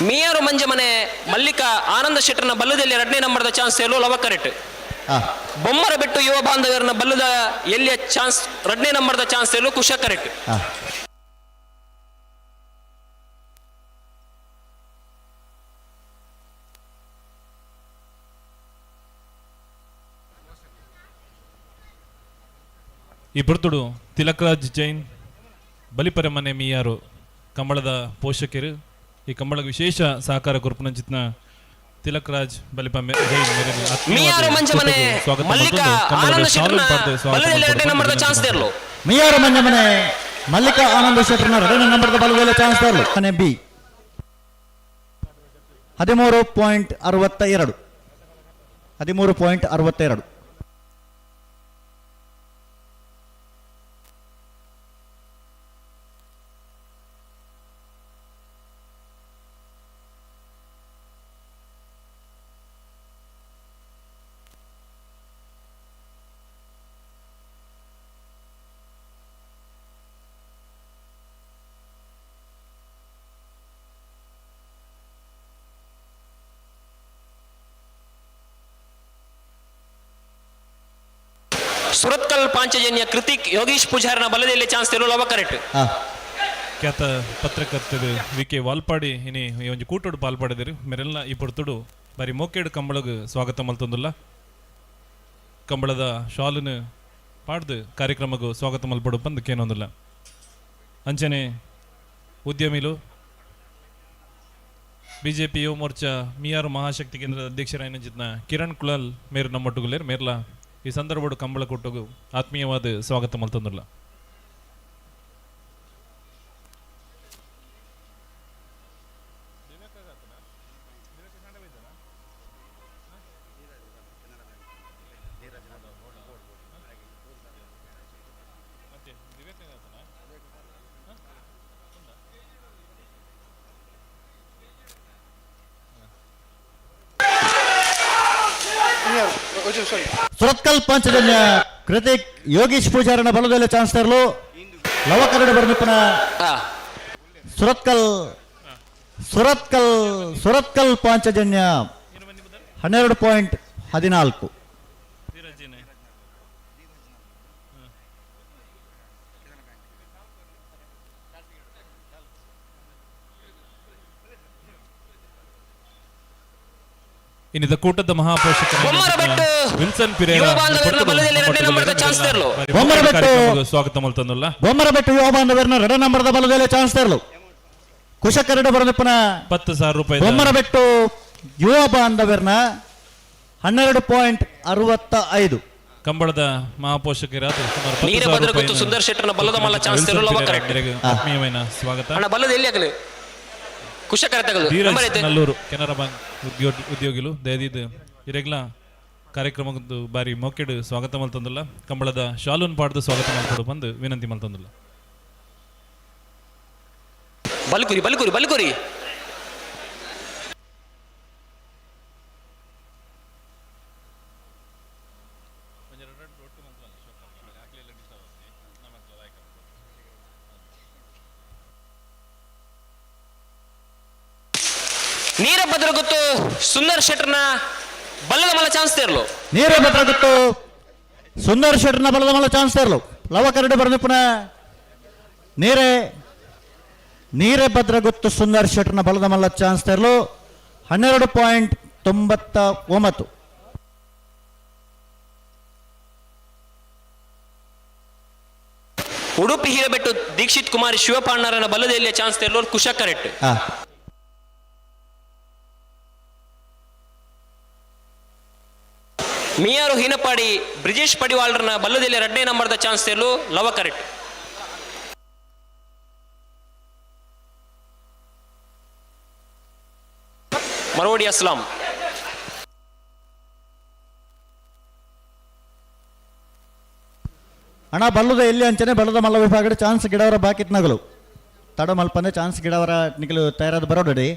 ಮಿಯಾರು ಮಂಜಮನೆ ಮಲ್ಲಿಕಾ ಆನಂದ ಶೆಟ್ಟರ್ನ ಬಲ್ಲದಲ್ಲಿ ಎರಡನೇ ನಂಬರ್ದ ಚಾನ್ಸ್ ತೇರ್ಲು ಲವ ಕರೆಕ್ಟ್. ಬೊಮ್ಮರ ಬೆಟ್ಟು ಯುವ ಬಾಂಧವ್ಯರನ್ನ ಬಲ್ಲದ ಎಲ್ಲಿಯ ಚಾನ್ಸ್ ಎರಡನೇ ನಂಬರ್ದ ಚಾನ್ಸ್ ತೇರ್ಲು ಕುಶ ಕರೆಕ್ಟ್. ಈ ಪೊರ್ತುಡು ತಿಲಕರಾಜ್ ಜೈನ್ ಬಲಿಪರ ಮನೆ ಮಿಯಾರು ಕಂಬಳದ ಪೋಷಕರು ಈ ಕಂಬಳಕ್ಕೆ ವಿಶೇಷ ಸಹಕಾರ ಕೊರ್ಪುನಂಚಿತ್ನ ತಿಲಕರಾಜ್ ಬಲಿಪ ಜೈನ್ ಮೇರೆನ ಆತ್ಮೀಯವಾದ ಮಿಯಾರು ಮಂಜಮನೆ ಕೂಟಗ್ ಸ್ವಾಗತ ಮಲ್ಲಿಕಾ ಮಲ್ತೊಂದು ಕಂಬಳದ ಆನಂದ ಶಾಲನ್ ಶೆಟ್ಟರ್ನ ಪಾಡ್ದು ಸ್ವಾಗತ ಬಲ್ಲದಲ್ಲಿ ಎರಡನೇ ಮಲ್ಪೊಡು ನಂಬರ್ದ ವಿನಂತಿ ಚಾನ್ಸ್ ತೇರ್ಲು. ಮಿಯಾರು ಮಂಜಮನೆ ಮಲ್ಲಿಕಾ ಆನಂದ ಶೆಟ್ಟರ್ನ ಎರಡನೇ ನಂಬರ್ದ ಬಲದಲ್ಲಿ ಚಾನ್ಸ್ ತರಲು ಮನೆ ಬಿ 13.62 13.62. ಸುರತ್ಕಲ್ ಪಾಂಚಜನ್ಯ ಕೃತಿಕ್ ಯೋಗೀಶ್ ಪೂಜಾರನ ಬಲದಲ್ಲಿ ಚಾನ್ಸ್ ತೇರ್ಲು ಲವ ಕರೆಕ್ಟ್. ಖ್ಯಾತ ಪತ್ರಕರ್ತರು ವಿ ಕೆ ವಾಲ್ಪಾಡಿ ಇನಿ ಈ ಒಂಜಿ ಕೂಟೋಡು ಪಾಲ್ಪಾಡಿದರು ಮೆರೆಲ್ಲ ಈ ಪೊರ್ತುಡು ಬಾರಿ ಮೋಕೇಡು ಕಂಬಳಗ್ ಸ್ವಾಗತ ಮಲ್ತೊಂದುಲ್ಲ. ಕಂಬಳದ ಶಾಲುನು ಪಾಡ್ದು ಕಾರ್ಯಕ್ರಮಗೂ ಸ್ವಾಗತ ಮಲ್ಪಡು ಪಂದ್ ಕೇನೊಂದುಲ್ಲ. ಅಂಚನೆ ಉದ್ಯಮಿಲು ಬಿಜೆಪಿ ಯುವ ಮೋರ್ಚಾ ಮಿಯಾರು ಮಹಾಶಕ್ತಿ ಕೇಂದ್ರದ ಅಧ್ಯಕ್ಷರಾಯಿನ ಕಿರಣ್ ಕುಲಾಲ್ ಮೇರು ನಮ್ಮೊಟ್ಟುಗುಲೇರ್ ಮೇರ್ಲ ಈ ಸಂದರ್ಭಡು ಕಂಬಳ ಕೊಟ್ಟುಗು ಆತ್ಮೀಯವಾದ ಸ್ವಾಗತ ಮಲ್ತೊಂದುಲ್ಲ. ಸುರತ್ಕಲ್ ಪಾಂಚಜನ್ಯ ಕೃತಿಕ್ ಯೋಗೀಶ್ ಪೂಜಾರನ ಬಲದಲ್ಲಿ ಚಾನ್ಸ್ ತರಲು ಲವ ಕರಡು ಬರ್ನಿಪ್ಪನ ಸುರತ್ಕಲ್ ಸುರತ್ಕಲ್ ಸುರತ್ಕಲ್ ಪಾಂಚಜನ್ಯ 12.14. ಇನ್ನಿದ ಕೂಟದ ಮಹಾಪೋಷಕ ವಿಲ್ಸನ್ ಪಿರೇರಾ ಸ್ವಾಗತ ಮಲ್ತೊಂದುಲ್ಲ. ಬೊಮ್ಮರಬೆಟ್ಟು ಯುವ ಬಾಂಧವರನ್ನ ಎರಡನೇ ನಂಬರ್ದ ಬಲದಲ್ಲಿ ಚಾನ್ಸ್ ತರಲು ಕುಶಕರಡು ಬರದಪ್ಪನ 10,000 ರೂಪಾಯಿ ಬೊಮ್ಮರಬೆಟ್ಟು ಯುವ ಬಾಂಧವರನ್ನ 12.65. ಕಂಬಳದ ಮಹಾಪೋಷಕರಾದ ಸುಮಾರು 10,000 ವೀರಭದ್ರಗುತ್ತು ರೂಪಾಯಿನ ಸುಂದರ್ ಶೆಟ್ಟರ್ನ ಬಲದ ಮಲ್ಲ ಚಾನ್ಸ್ ವಿಲ್ಸನ್ ತೇರ್ಲು ಲವ ಪಿರೇರಾ ಕರೆಕ್ಟ್. ಮೇರೆಗೆ ಆತ್ಮೀಯమైన ಸ್ವಾಗತ. ಅಣ್ಣ ಬಲದ ಎಲ್ಲಿ ಆಗಲಿ ಕುಶಕರ ತಗಲು ಧೀರಜ್ ನಂಬರ್ ಐತೆ. ನಲ್ಲೂರು ಕೆನರಾ ಬ್ಯಾಂಕ್ ಉದ್ಯೋಗಿಲು ದಯದೀದ್ ಇರೆಗ್ಲ ಕಾರ್ಯಕ್ರಮದ್ದು ಬಾರಿ ಮೋಕೆಡ್ ಸ್ವಾಗತ ಮಲ್ತೊಂದುಲ್ಲ. ಕಂಬಳದ ಶಾಲೂನ್ ಪಾಡ್ದು ಸ್ವಾಗತ ಮಲ್ಪೊಡು ಬಂದು ವಿನಂತಿ ಮಲ್ತೊಂದುಲ್ಲ. ಬಲ್ಕುರಿ ಬಲ್ಕುರಿ ಬಲ್ಕುರಿ. ವೀರಭದ್ರಗುತ್ತು ಸುಂದರ್ ಶೆಟ್ಟರ್ನ ಬಲ್ಲದ ಮಲ್ಲ ಚಾನ್ಸ್ ತೇರ್ಲು. ವೀರಭದ್ರಗುತ್ತು ಸುಂದರ್ ಶೆಟ್ಟರ್ನ ಬಲದ ಮಲ್ಲ ಚಾನ್ಸ್ ತೇರ್ಲು ಲವ ಕರಡು ಬರದಪ್ಪನ ನೀರೇ ಭದ್ರಗುತ್ತು ಸುಂದರ್ ಶೆಟ್ಟರ್ನ ಬಲದ ಮಲ್ಲ ಚಾನ್ಸ್ ತೇರ್ಲು 12.99. ಉಡುಪಿ ಹಿರಬೆಟ್ಟು ದೀಕ್ಷಿತ್ ಕುಮಾರ್ ಶಿವಪಾಂಡರನ ಬಲದೆಲ್ಲಿಯ ಚಾನ್ಸ್ ತೇರ್ಲು ಕುಶ ಕರೆಕ್ಟ್. ಮಿಯಾರು ಹೀನಪಾಡಿ ಬ್ರಿಜೇಶ್ ಪಡಿವಾಳ್ರನ ಬಲ್ಲದಲ್ಲಿ ಎರಡನೇ ನಂಬರ್ದ ಚಾನ್ಸ್ ತೆರಲು ಲವ ಕರೆಕ್ಟ್. ಮರೋಡಿ ಅಸ್ಲಾಂ. ಅಣ್ಣ ಬಲ್ಲದ ಎಲ್ಲಿ ಅಂಚನೆ ಬಲ್ಲದ ಮಲ್ಲ ವಿಭಾಗದ ಚಾನ್ಸ್ ಗಿಡವರ ಬಾಕಿತ್ ನಗಲು ತಡ ಮಲ್ಪಂದೆ ಚಾನ್ಸ್ ಗಿಡವರ ನಿಖಲು ತಯಾರಾದ ಬರೋಡಿ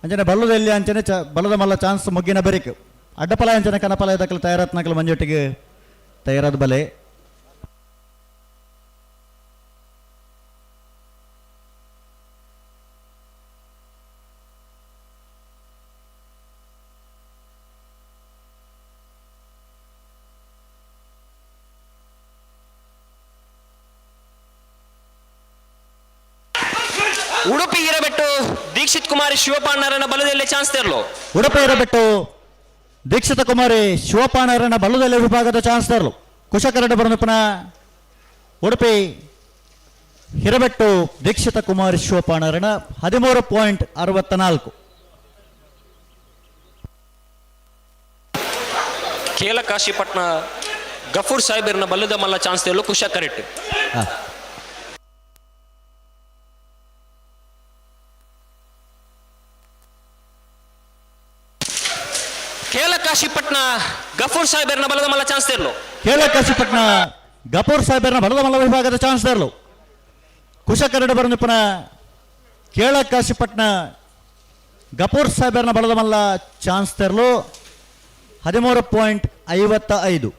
ಅಂಚನೆ ಬಲ್ಲದ ಎಲ್ಲಿ ಅಂಚನೆ ಚ ಬಲ್ಲದ ಮಲ್ಲ ಚಾನ್ಸ್ ಮುಗ್ಗಿನ ಬೆರಿಕ್ ಅಡ್ಡಪಲ ಅಂಚನೆ ಕನಪಲ ದಕ್ಕಲು ತಯಾರಾತ್ ನಗಲು ಮಂಜೊಟ್ಟಿಗೆ ತಯಾರಾದ ಬಲೆ. ಉಡುಪಿ ಹಿರಬೆಟ್ಟು ದೀಕ್ಷಿತ್ ಕುಮಾರಿ ಶಿವಪಾಣರನ್ನ ಬಲದಲ್ಲಿ ಚಾನ್ಸ್ ತೆರಲು. ಉಡುಪಿ ಹಿರಬೆಟ್ಟು ದೀಕ್ಷಿತ ಕುಮಾರಿ ಶಿವಪಾಣರನ್ನ ಬಲ್ಲದಲ್ಲಿ ವಿಭಾಗದ ಚಾನ್ಸ್ ತೆರಲು. ಕುಶಕರಡ ಬರನಪ್ಪನ ಉಡುಪಿ ಹಿರಬೆಟ್ಟು ದೀಕ್ಷಿತ ಕುಮಾರಿ ಶಿವಪಾಣರನ್ನ 13.64. ಕೇಲ ಕಾಶಿಪಟ್ನ ಗಫೂರ್ ಸಾಹೇಬರ್ನ ಬಲ್ಲದ ಮಲ್ಲ ಚಾನ್ಸ್ ತೆರಲು ಕುಶ ಕರೆಕ್ಟ್. ಕೇಲಕಾಶಿಪಟ್ನ ಗಫೂರ್ ಸಾಹೇಬರ್ನ ಬಲದ ಮಲ್ಲ ಚಾನ್ಸ್ ತೆರಲು. ಕೇಲಕಾಶಿಪಟ್ನ ಗಫೂರ್ ಸಾಹೇಬರ್ನ ಬಲದ ಮಲ್ಲ ವಿಭಾಗದ ಚಾನ್ಸ್ ತೆರಲು. ಕುಶಕರಡ ಬರನಪ್ಪನ ಕೇಳಕಾಶಿಪಟ್ನ ಗಫೂರ್ ಸಾಹೇಬರ್ನ ಬಲದ ಮಲ್ಲ ಚಾನ್ಸ್ ತೆರಲು 13.55.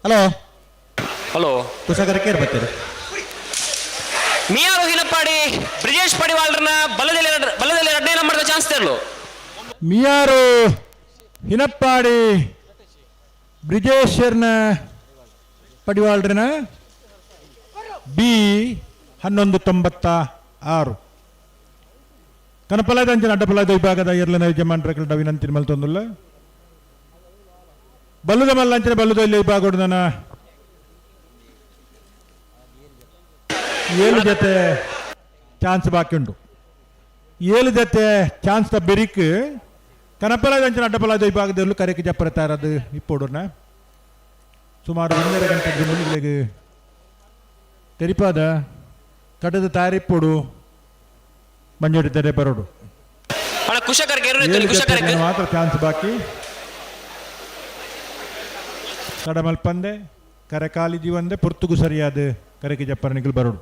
ಹಲೋ ಹಲೋ ಕುಶಾಗರಕ್ಕೆ ಬರ್ತೀರಿ. ಮಿಯಾರು ಹಿನಪ್ಪಾಡಿ ಬ್ರಿಜೇಶ್ ಪಡಿವಾಳ್ರನ್ನ ಬಲದಲ್ಲಿ ಬಲದಲ್ಲಿ ಎರಡನೇ ನಂಬರ್ದ ಚಾನ್ಸ್ ತೆರಲು. ಮಿಯಾರು ಹಿನಪ್ಪಾಡಿ ಬ್ರಿಜೇಶರ್ನ ಪಡಿವಾಳ್ರನ ಬಿ 11.96. ಕನಪಲಾದ ಅಂಚಿನ ಅಡ್ಡಪಲಾದ ವಿಭಾಗದ ಎರ್ಲನ ಯಜಮಾನರ ವಿನಂತಿ ಮಲ್ತೊಂದುಲ್ಲ. ಬಲ್ಲುದ ಮಲ್ಲ ಅಂಚಿನ ಬಲ್ಲುದ ಇಲ್ಲಿ ವಿಭಾಗ ನನ್ನ 7 ಜೊತೆ ಚಾನ್ಸ್ ಬಾಕಿ ಉಂಟು. 7 ಜೊತೆ ಚಾನ್ಸ್ ತ ಬೆರಿಕ್ ಕನಪಲಾದ ಅಂಚಿನ ಅಡ್ಡಪಲಾದ ವಿಭಾಗದಲ್ಲಿ ಕರೆಕ್ ಜಪ್ಪರ ತಯಾರದು ಇಪ್ಪೋಡುನ ಸುಮಾರು 1.5 ಗಂಟೆ ಮುನಿಗಳಿಗೆ ತೆರಿಪಾದ ಕಡದ ತಯಾರಿಪ್ಪೋಡು ಮಂಜೋಡಿ ತೆರೆ ಬರೋಡು. 7 ಜೊತೆ ಮಾತ್ರ ಚಾನ್ಸ್ ಬಾಕಿ. ತಡಮಲ್ಪಂದೆ ಕರೆಕಾಲಿ ಜೀವಂದೆ ಪೊರ್ತುಗು ಸರಿಯಾದ ಕರೆಕೆ ಜಪ್ಪರನಿಗಳು ಬರೋಡು.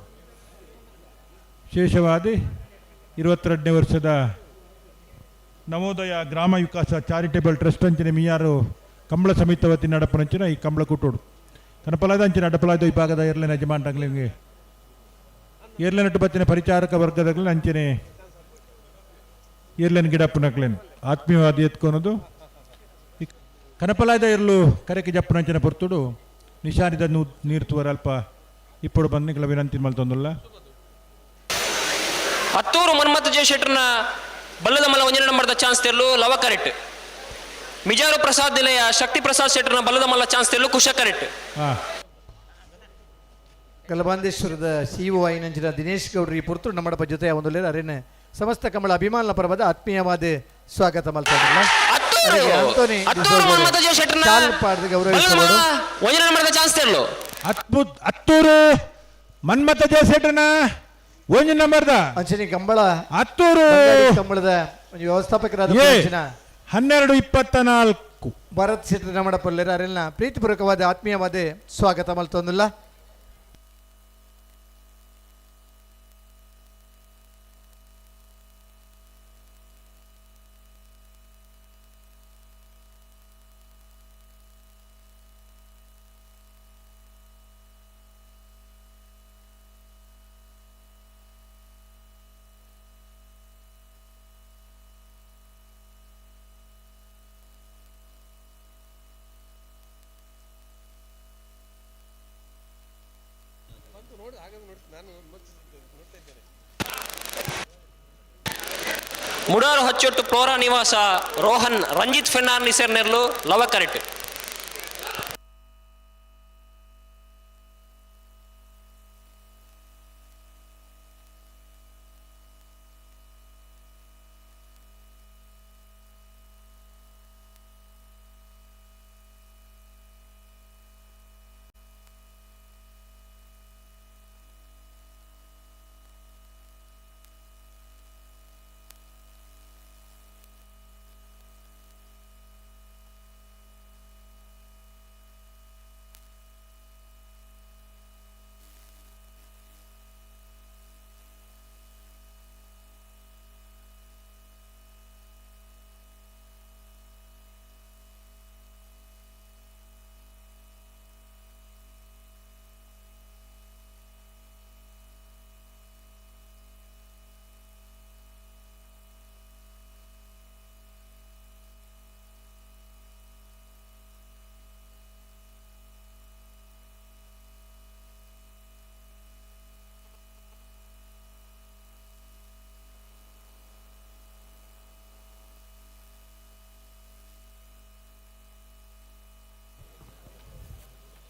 ಶೇಷವಾದಿ 22ನೇ ವರ್ಷದ ನವೋದಯ ಗ್ರಾಮ ವಿಕಾಸ ಚಾರಿಟೇಬಲ್ ಟ್ರಸ್ಟ್ ಅಂಚಿನ ಮಿಯಾರು ಕಂಬಳ ಸಮಿತ ವತಿ ನಡಪನಂಚಿನ ಈ ಕಂಬಳ ಕೂಟೋಡು. ಕನಪಲಾದ ಅಂಚಿನ ಅಡ್ಡಪಲಾದ ವಿಭಾಗದ ಏರ್ಲೆನ ಯಜಮಾನರಂಗ್ಲಿಂಗೆ ಏರ್ಲೆನಟ್ಟು ಬತ್ತಿನ ಪರಿಚಾರಕ ವರ್ಗದಗ್ಲಿನ ಅಂಚಿನೆ ಏರ್ಲೆನ್ ಗಿಡಪ್ಪನಕ್ಲೇನು ಆತ್ಮೀಯವಾದಿ ಎತ್ಕೊನದು. ಕನಪಲಾದ ಇರಲು ಕರೆಕೆ ಜಪ್ಪನಂಚಿನ ಪೊರ್ತುಡು ನಿಶಾನಿದ ನೀರು ತುವರ ಅಲ್ಪ ಇಪ್ಪಡು ಬಂದು ವಿನಂತಿ ಮಲ್ತೊಂದುಲ್ಲ. ಹತ್ತೂರು ಮನ್ಮಥ ಜಯಶೆಟ್ಟರ್ನ ಬಲ್ಲದ ಮಲ್ಲ ಒಂಜನೇ ನಂಬರ್ದ ಚಾನ್ಸ್ ತೆರಲು ಲವ ಕರೆಕ್ಟ್. ಮಿಜಾರು ಪ್ರಸಾದ್ ನಿಲಯ ಶಕ್ತಿ ಪ್ರಸಾದ್ ಶೆಟ್ಟರ್ನ ಬಲ್ಲದ ಮಲ್ಲ ಚಾನ್ಸ್ ತೆರಲು ಕುಶ ಕರೆಕ್ಟ್. ಕಲಬಾಂದೇಶ್ವರದ ಸಿಇಒ ಐನಂಚಿನ ದಿನೇಶ್ ಗೌಡ್ರಿ ಪುರ್ತುಡು ನಮ್ಮಡಪ ಜೊತೆ ಒಂದು ಅರೇನೆ ಸಮಸ್ತ ಕಮಲ ಅಭಿಮಾನ ಪರ್ವದ ಆತ್ಮೀಯವಾದ ಸ್ವಾಗತ ಮಲ್ತೊಂದುಲ್ಲ. ಅತ್ತೂರು ಮನ್ಮಥ ಜಯಶೆಟ್ಟರ್ನ ಒಂಜಿ ನಂಬರ್ದ ಅಂಚನೆ ಕಂಬಳ ಹತ್ತೂರು ಕಂಬಳದ ಒಂದು ವ್ಯವಸ್ಥಾಪಕರಾದ 12.24 ಭರತ್ ಶೆಟ್ಟಿ ನಮ್ಮಡಪಲ್ಲೇರ ಅರೆಲ್ನ ಪ್ರೀತಿಪೂರ್ವಕವಾದ ಆತ್ಮೀಯವಾದ ಸ್ವಾಗತ ಮಲ್ತೊಂದುಲ್ಲ. ಮುಡಾರು ಹಚ್ಚೊಟ್ಟು ಫ್ಲೋರಾ ನಿವಾಸ ರೋಹನ್ ರಂಜಿತ್ ಫೆರ್ನಾಂಡಿಸರ್ ನೆರ್ಲು ಲವಕರೆಟ್.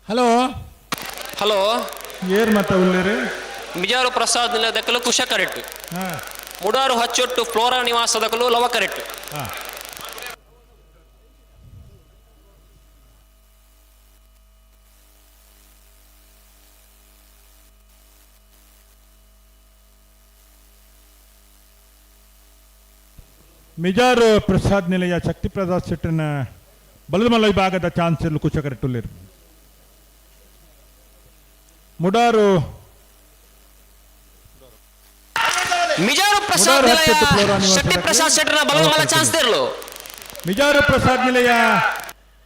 ಹಲೋ. ಹಲೋ. ಏರ್ ಮತ್ತ ಉಳ್ಳೇರು? ಮಿಜಾರು ಪ್ರಸಾದ್ ನಿಲದಕಲು ಕುಶ ಕರೆಕ್ಟ್. ಹಾ. ಮುಡಾರು ಹಚ್ಚೊಟ್ಟು ಫ್ಲೋರಾ ನಿವಾಸದಕಲು ಲವ ಕರೆಕ್ಟ್. ಹಾ. ಮಿಜಾರು ಪ್ರಸಾದ್ ನಿಲಯ ಶಕ್ತಿ ಪ್ರಸಾದ್ ಶೆಟ್ಟನ ಬಲದಮಲ್ಲ ವಿಭಾಗದ ಚಾನ್ಸಲ್ ಕುಶ ಕರೆಕ್ಟ್ ಉಳ್ಳೇರು. ಮುಡಾರು ಮಿಜಾರು ಪ್ರಸಾದ್ ಮುಡಾರು ನಿಲಯ ಹಚ್ಚೊಟ್ಟು ಫ್ಲೋರಾ ನಿವಾಸದ ಶಕ್ತಿ ಪ್ರಸಾದ್ ಶೆಟ್ಟರ್ನ ಬಲದ ಮಲ್ಲ ಚಾನ್ಸ್ ದೇರ್ಲು. ಮಿಜಾರು ಪ್ರಸಾದ್ ನಿಲಯ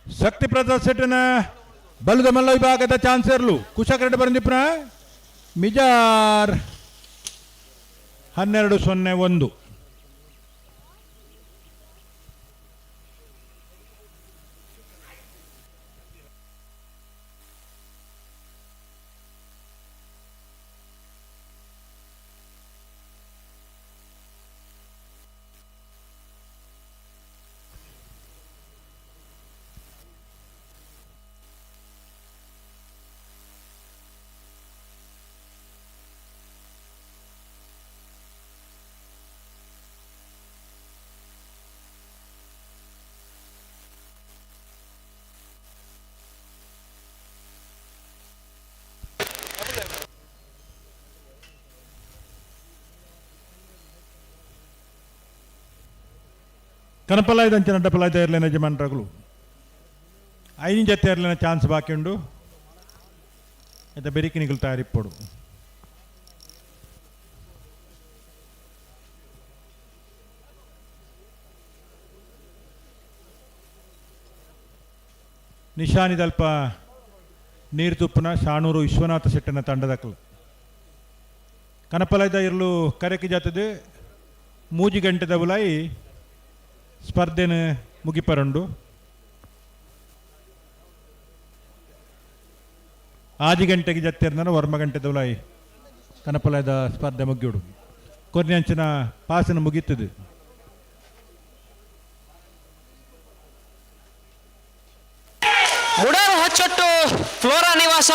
ಶಕ್ತಿ ಪ್ರಸಾದ್ ಶೆಟ್ಟನ ಬಲದ ಮಲ್ಲ ವಿಭಾಗದ ಚಾನ್ಸರ್ಲು ಕುಶ ಕರೆಕ್ಟ್ ಬಂದಿಪ್ರ ಮಿಜಾರ್ 12-0-1. ಕನಪಲಾಯ್ದಂಚಿನ ಅಡ್ಡಪಲಾಯ್ದ ಇರಲಿನ ಯಜಮಾನ್ರಗಳು ಐದು ಜೊತೆ ಇರಲಿನ ಚಾನ್ಸ್ ಬಾಕಿ ಉಂಡು. ಇತ್ತ ಬೆರಿಕಿನಿಗಳು ತಯಾರಿಪ್ಪಡು. ನಿಶಾನಿದಲ್ಪ ನೀರು ತುಪ್ಪನ ಶಾಣೂರು ವಿಶ್ವನಾಥ ಶೆಟ್ಟನ ತಂಡದಕ್ಕಲು ಕನಪಲಾಯ್ದ ಇರಲು ಕರೆಕಿ ಜಾತದೆ ಮೂಜಿ ಗಂಟೆದ ಉಲಾಯಿ ಸ್ಪರ್ಧೆನ ಮುಗಿಪರಂಡು. ಆಜಿ ಗಂಟೆಗೆ ಜತ್ತಿರ್ನ ವರ್ಮ ಗಂಟೆ ದೌಲಾಯಿ ಕನಪಲದ ಸ್ಪರ್ಧೆ ಮುಗಿಯೋಡು. ಕೊರ್ನಂಚಿನ ಪಾಸನ ಮುಗೀತದೆ. ಮುಡಾರು ಹಚ್ಚೊಟ್ಟು ಫ್ಲೋರಾ ನಿವಾಸ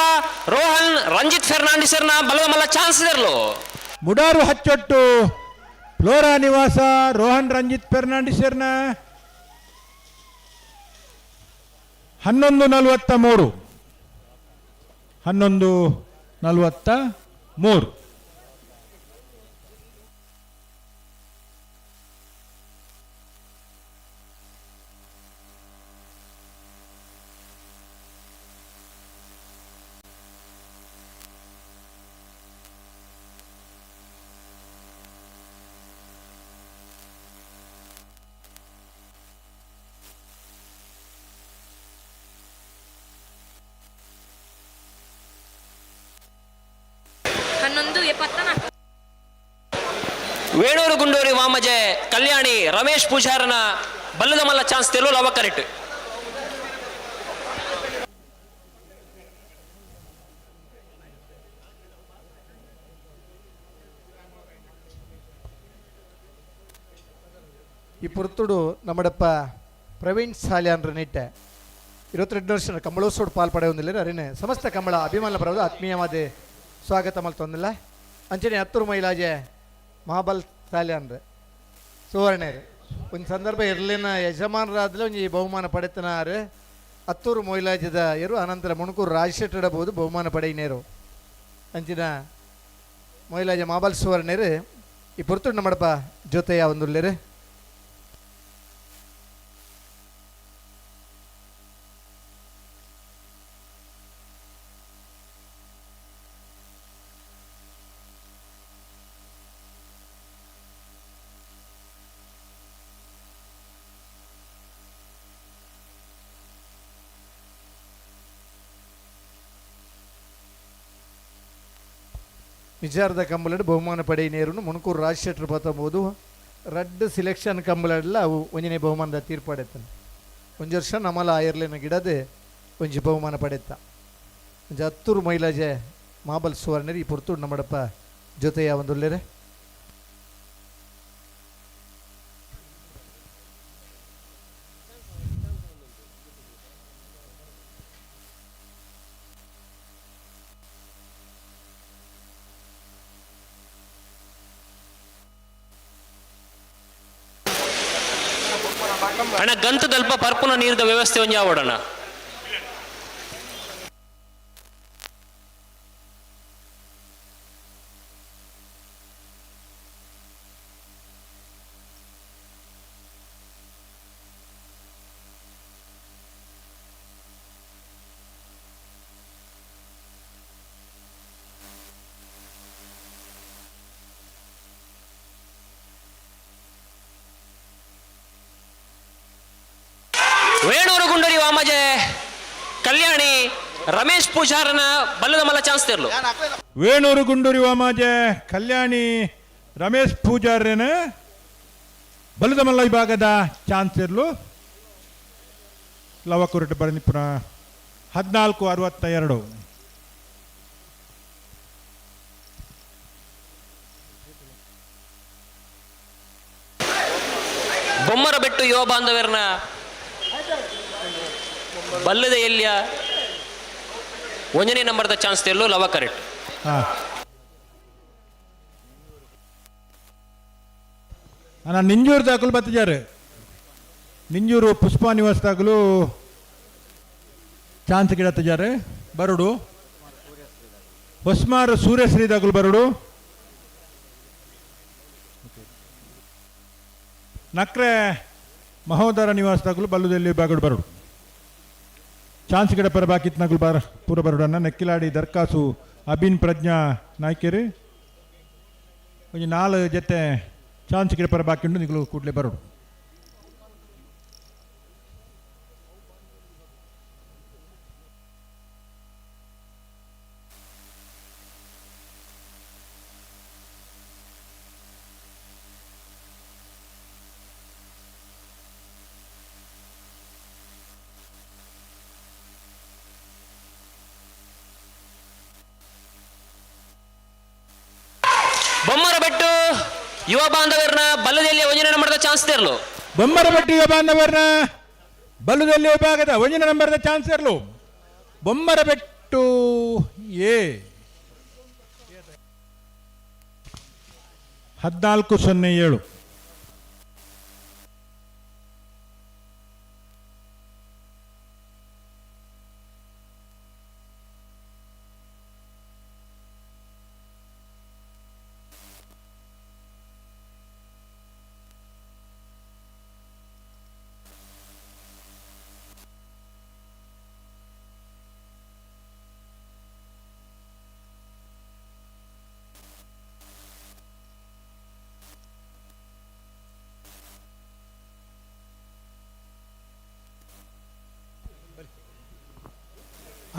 ರೋಹನ್ ರಂಜಿತ್ ಫೆರ್ನಾಂಡಿಸರ್ನ ಬಲದ ಮಲ್ಲ ಚಾನ್ಸ್ ಇದರ್ಲು. ಮುಡಾರು ಹಚ್ಚೊಟ್ಟು ಫ್ಲೋರಾ ನಿವಾಸ ರೋಹನ್ ರಂಜಿತ್ ಫೆರ್ನಾಂಡಿಸರ್ನ 11:43. 11:43. 11:74. ವೇಣೂರು ಗುಂಡೂರಿ ವಾಮಜೆ ಕಲ್ಯಾಣಿ ರಮೇಶ್ ಪೂಜಾರನ ಬಲ್ಲದ ಮಲ್ಲ ಚಾನ್ಸ್ ತೆಲು ಲವ ಕರೆಕ್ಟ್. ಈ ಪುರ್ತುಡು ನಮ್ಮಡಪ್ಪ ಪ್ರವೀಣ್ ಸಾಲ್ಯಾನ್ರ ನಿಟ್ಟೆ 22 ವರ್ಷ ಕಂಬಳೋತ್ಸವ ಪಾಲ್ ಪಡೆಯೊಂದಿಲ್ಲ ಅರಿನೆ ಸಮಸ್ತ ಕಂಬಳ ಅಭಿಮಾನ ಬರೋದು ಆತ್ಮೀಯವಾದ ಸ್ವಾಗತ ಮಲ್ತೊಂದಿಲ್ಲ. ಅಂಚನೆ ಹತ್ತೂರು ಮೈಲಾಜೆ ಮಹಾಬಲ್ ಸಾಲ್ಯಾನ್ರ ಸುವರ್ಣರು ಒಂದು ಸಂದರ್ಭ ಇರ್ಲಿನ ಯಜಮಾನರಾದ್ಲೆ ಒಂಜಿ ಬಹುಮಾನ ಪಡೆತನಾರು ಹತ್ತೂರು ಮೊಯ್ಲಾಜದ ಇರು ಅನಂತರ ಮುಣಕೂರು ರಾಜಶೆಟ್ಟಡಬಹುದು ಬಹುಮಾನ ಪಡೆಯಿನೇರು ಅಂಚಿನ ಮೊಯ್ಲಾಜ ಮಹಾಬಲ್ ಸುವರ್ಣರು ಈ ಪುರ್ತುಂಡ ಮಡಪ ಜೊತೆಯ ಒಂದುಲ್ಲೇರು. ವಿಚಾರದ ಕಂಬಳಡ್ ಬಹುಮಾನ ಪಡೆಯಿನೇರುನು ಮುಣಕೂರು ರಾಜಶೆಟ್ಟರು ಪತ್ತೊಂಬುದು ರಡ್ಡ್ ಸಿಲೆಕ್ಷನ್ ಕಂಬಳಡ್ಲ ಅವು ಒಂಜನೇ ಬಹುಮಾನದ ತೀರ್ಪು ಪಡೆತಾನೆ. ಒಂಜಿ ವರ್ಷ ನಮಲ ಆಯರ್ಲಿನ ಗಿಡದೆ ಒಂಜಿ ಬಹುಮಾನ ಪಡೆತ. ಒಂಜಿ ಹತ್ತೂರು ಮೈಲಾಜೆ ಮಾಬಲ್ ಸುವರ್ಣರು ಈ ಪೊರ್ತುಡು ನಮ್ಮಡಪ್ಪ ಜೊತೆಯ ಒಂದುಲ್ಲೇರೆ. ಅಣ್ಣ ಗಂತದಲ್ಪ ಪರ್ಪುನ ನೀರಿದ ವ್ಯವಸ್ಥೆ ಒಂಜಿ ಆವಡಣ. ವೇಣೂರು ಗುಂಡೂರಿ ವಾಮಜೆ ಕಲ್ಯಾಣಿ ರಮೇಶ್ ಪೂಜಾರನ ಬಲ್ಲದ ಮಲ್ಲ ಚಾನ್ಸ್ ತಿರ್ಲು. ವೇಣೂರು ಗುಂಡೂರಿ ವಾಮಾಜೆ ಕಲ್ಯಾಣಿ ರಮೇಶ್ ಪೂಜಾರನ ಬಲ್ಲದ ಮಲ್ಲ ವಿಭಾಗದ ಚಾನ್ಸ್ ಇರ್ಲು. ಲವಕುರಟ ಬರನಿಪುರ 14-62. ಬೊಮ್ಮರ ಬೆಟ್ಟು ಯುವ ಬಾಂಧವರನ್ನ ಬಲ್ಲದ ಎಲ್ಲಿಯ ಒಂದನೇ ನಂಬರ್ದ ಚಾನ್ಸ್ ತೆಲ್ಲು ಲವ ಕರೆಕ್ಟ್. ಅಣ್ಣ ನಿಂಜೂರು ದಾಖಲು ಬತ್ತಿದ್ದಾರೆ. ನಿಂಜೂರು ಪುಷ್ಪ ನಿವಾಸ ದಾಖಲು ಚಾನ್ಸ್ ಗಿಡತ್ತಿದ್ದಾರೆ ಬರುಡು. ಹೊಸ್ಮಾರು ಸೂರ್ಯಶ್ರೀ ದಾಖಲು ಬರುಡು. ನಕ್ರೆ ಮಹೋದರ ನಿವಾಸ ದಾಖಲು ಬಲ್ಲುದಲ್ಲಿ ಬಾಗಡು ಬರುಡು. ಚಾನ್ಸ್ ಗಿಡ ಪರ ಬಾಕಿತ್ ನಗಲು ಬಾರ ಪೂರ ಬರುಡನ್ನ ನೆಕ್ಕಿಲಾಡಿ ದರ್ಕಾಸು ಅಬಿನ್ ಪ್ರಜ್ಞಾ ನಾಯ್ಕೇರಿ ಒಂಜಿ ನಾಲ್ ಜೊತೆ ಚಾನ್ಸ್ ಗಿಡ ಪರ ಬಾಕಿ ಉಂಟು ನಿಗಲು ಕೂಡಲೇ ಬರುಡು. ಬೊಮ್ಮರಬೆಟ್ಟು ಯುವ ಬಾಂಧವರನ್ನ ಬಲ್ಲದಲ್ಲಿ ಒಂದನೇ ನಂಬರ್ದ ಚಾನ್ಸ್ ತೆರಲು. ಬೊಮ್ಮರಬೆಟ್ಟು ಯುವ ಬಾಂಧವರನ್ನ ಬಲ್ಲದಲ್ಲಿ ವಿಭಾಗದ ಒಂದನೇ ನಂಬರ್ದ ಚಾನ್ಸ್ ಇರಲು. ಬೊಮ್ಮರಬೆಟ್ಟು ಎ 14-07.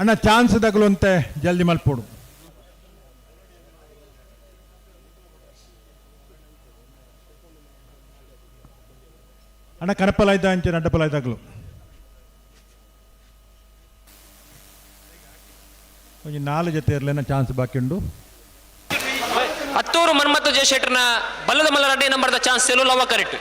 ಅಣ್ಣ ಚಾನ್ಸ್ ತಗಲುವಂತೆ ಜಲ್ದಿ ಮಲ್ಪೋಡು. ಅಣ್ಣ ಕನಪಲಾಯ್ತ ಅಂಚೆ ನಡ್ಡಪಲಾಯ್ತಾಗ್ಲು ಒಂಜಿ ನಾಲ್ ಜೊತೆ ಇರಲೇನ ಚಾನ್ಸ್ ಬಾಕಿ ಉಂಡು. ಹತ್ತೂರು ಮನ್ಮತ್ತು ಜಯಶೆಟ್ಟರ್ನ ಬಲ್ಲದ ಮಲ್ಲ ರಡ್ಡೆ ನಂಬರ್ದ ಚಾನ್ಸ್ ಲವ ಕರೆಕ್ಟ್.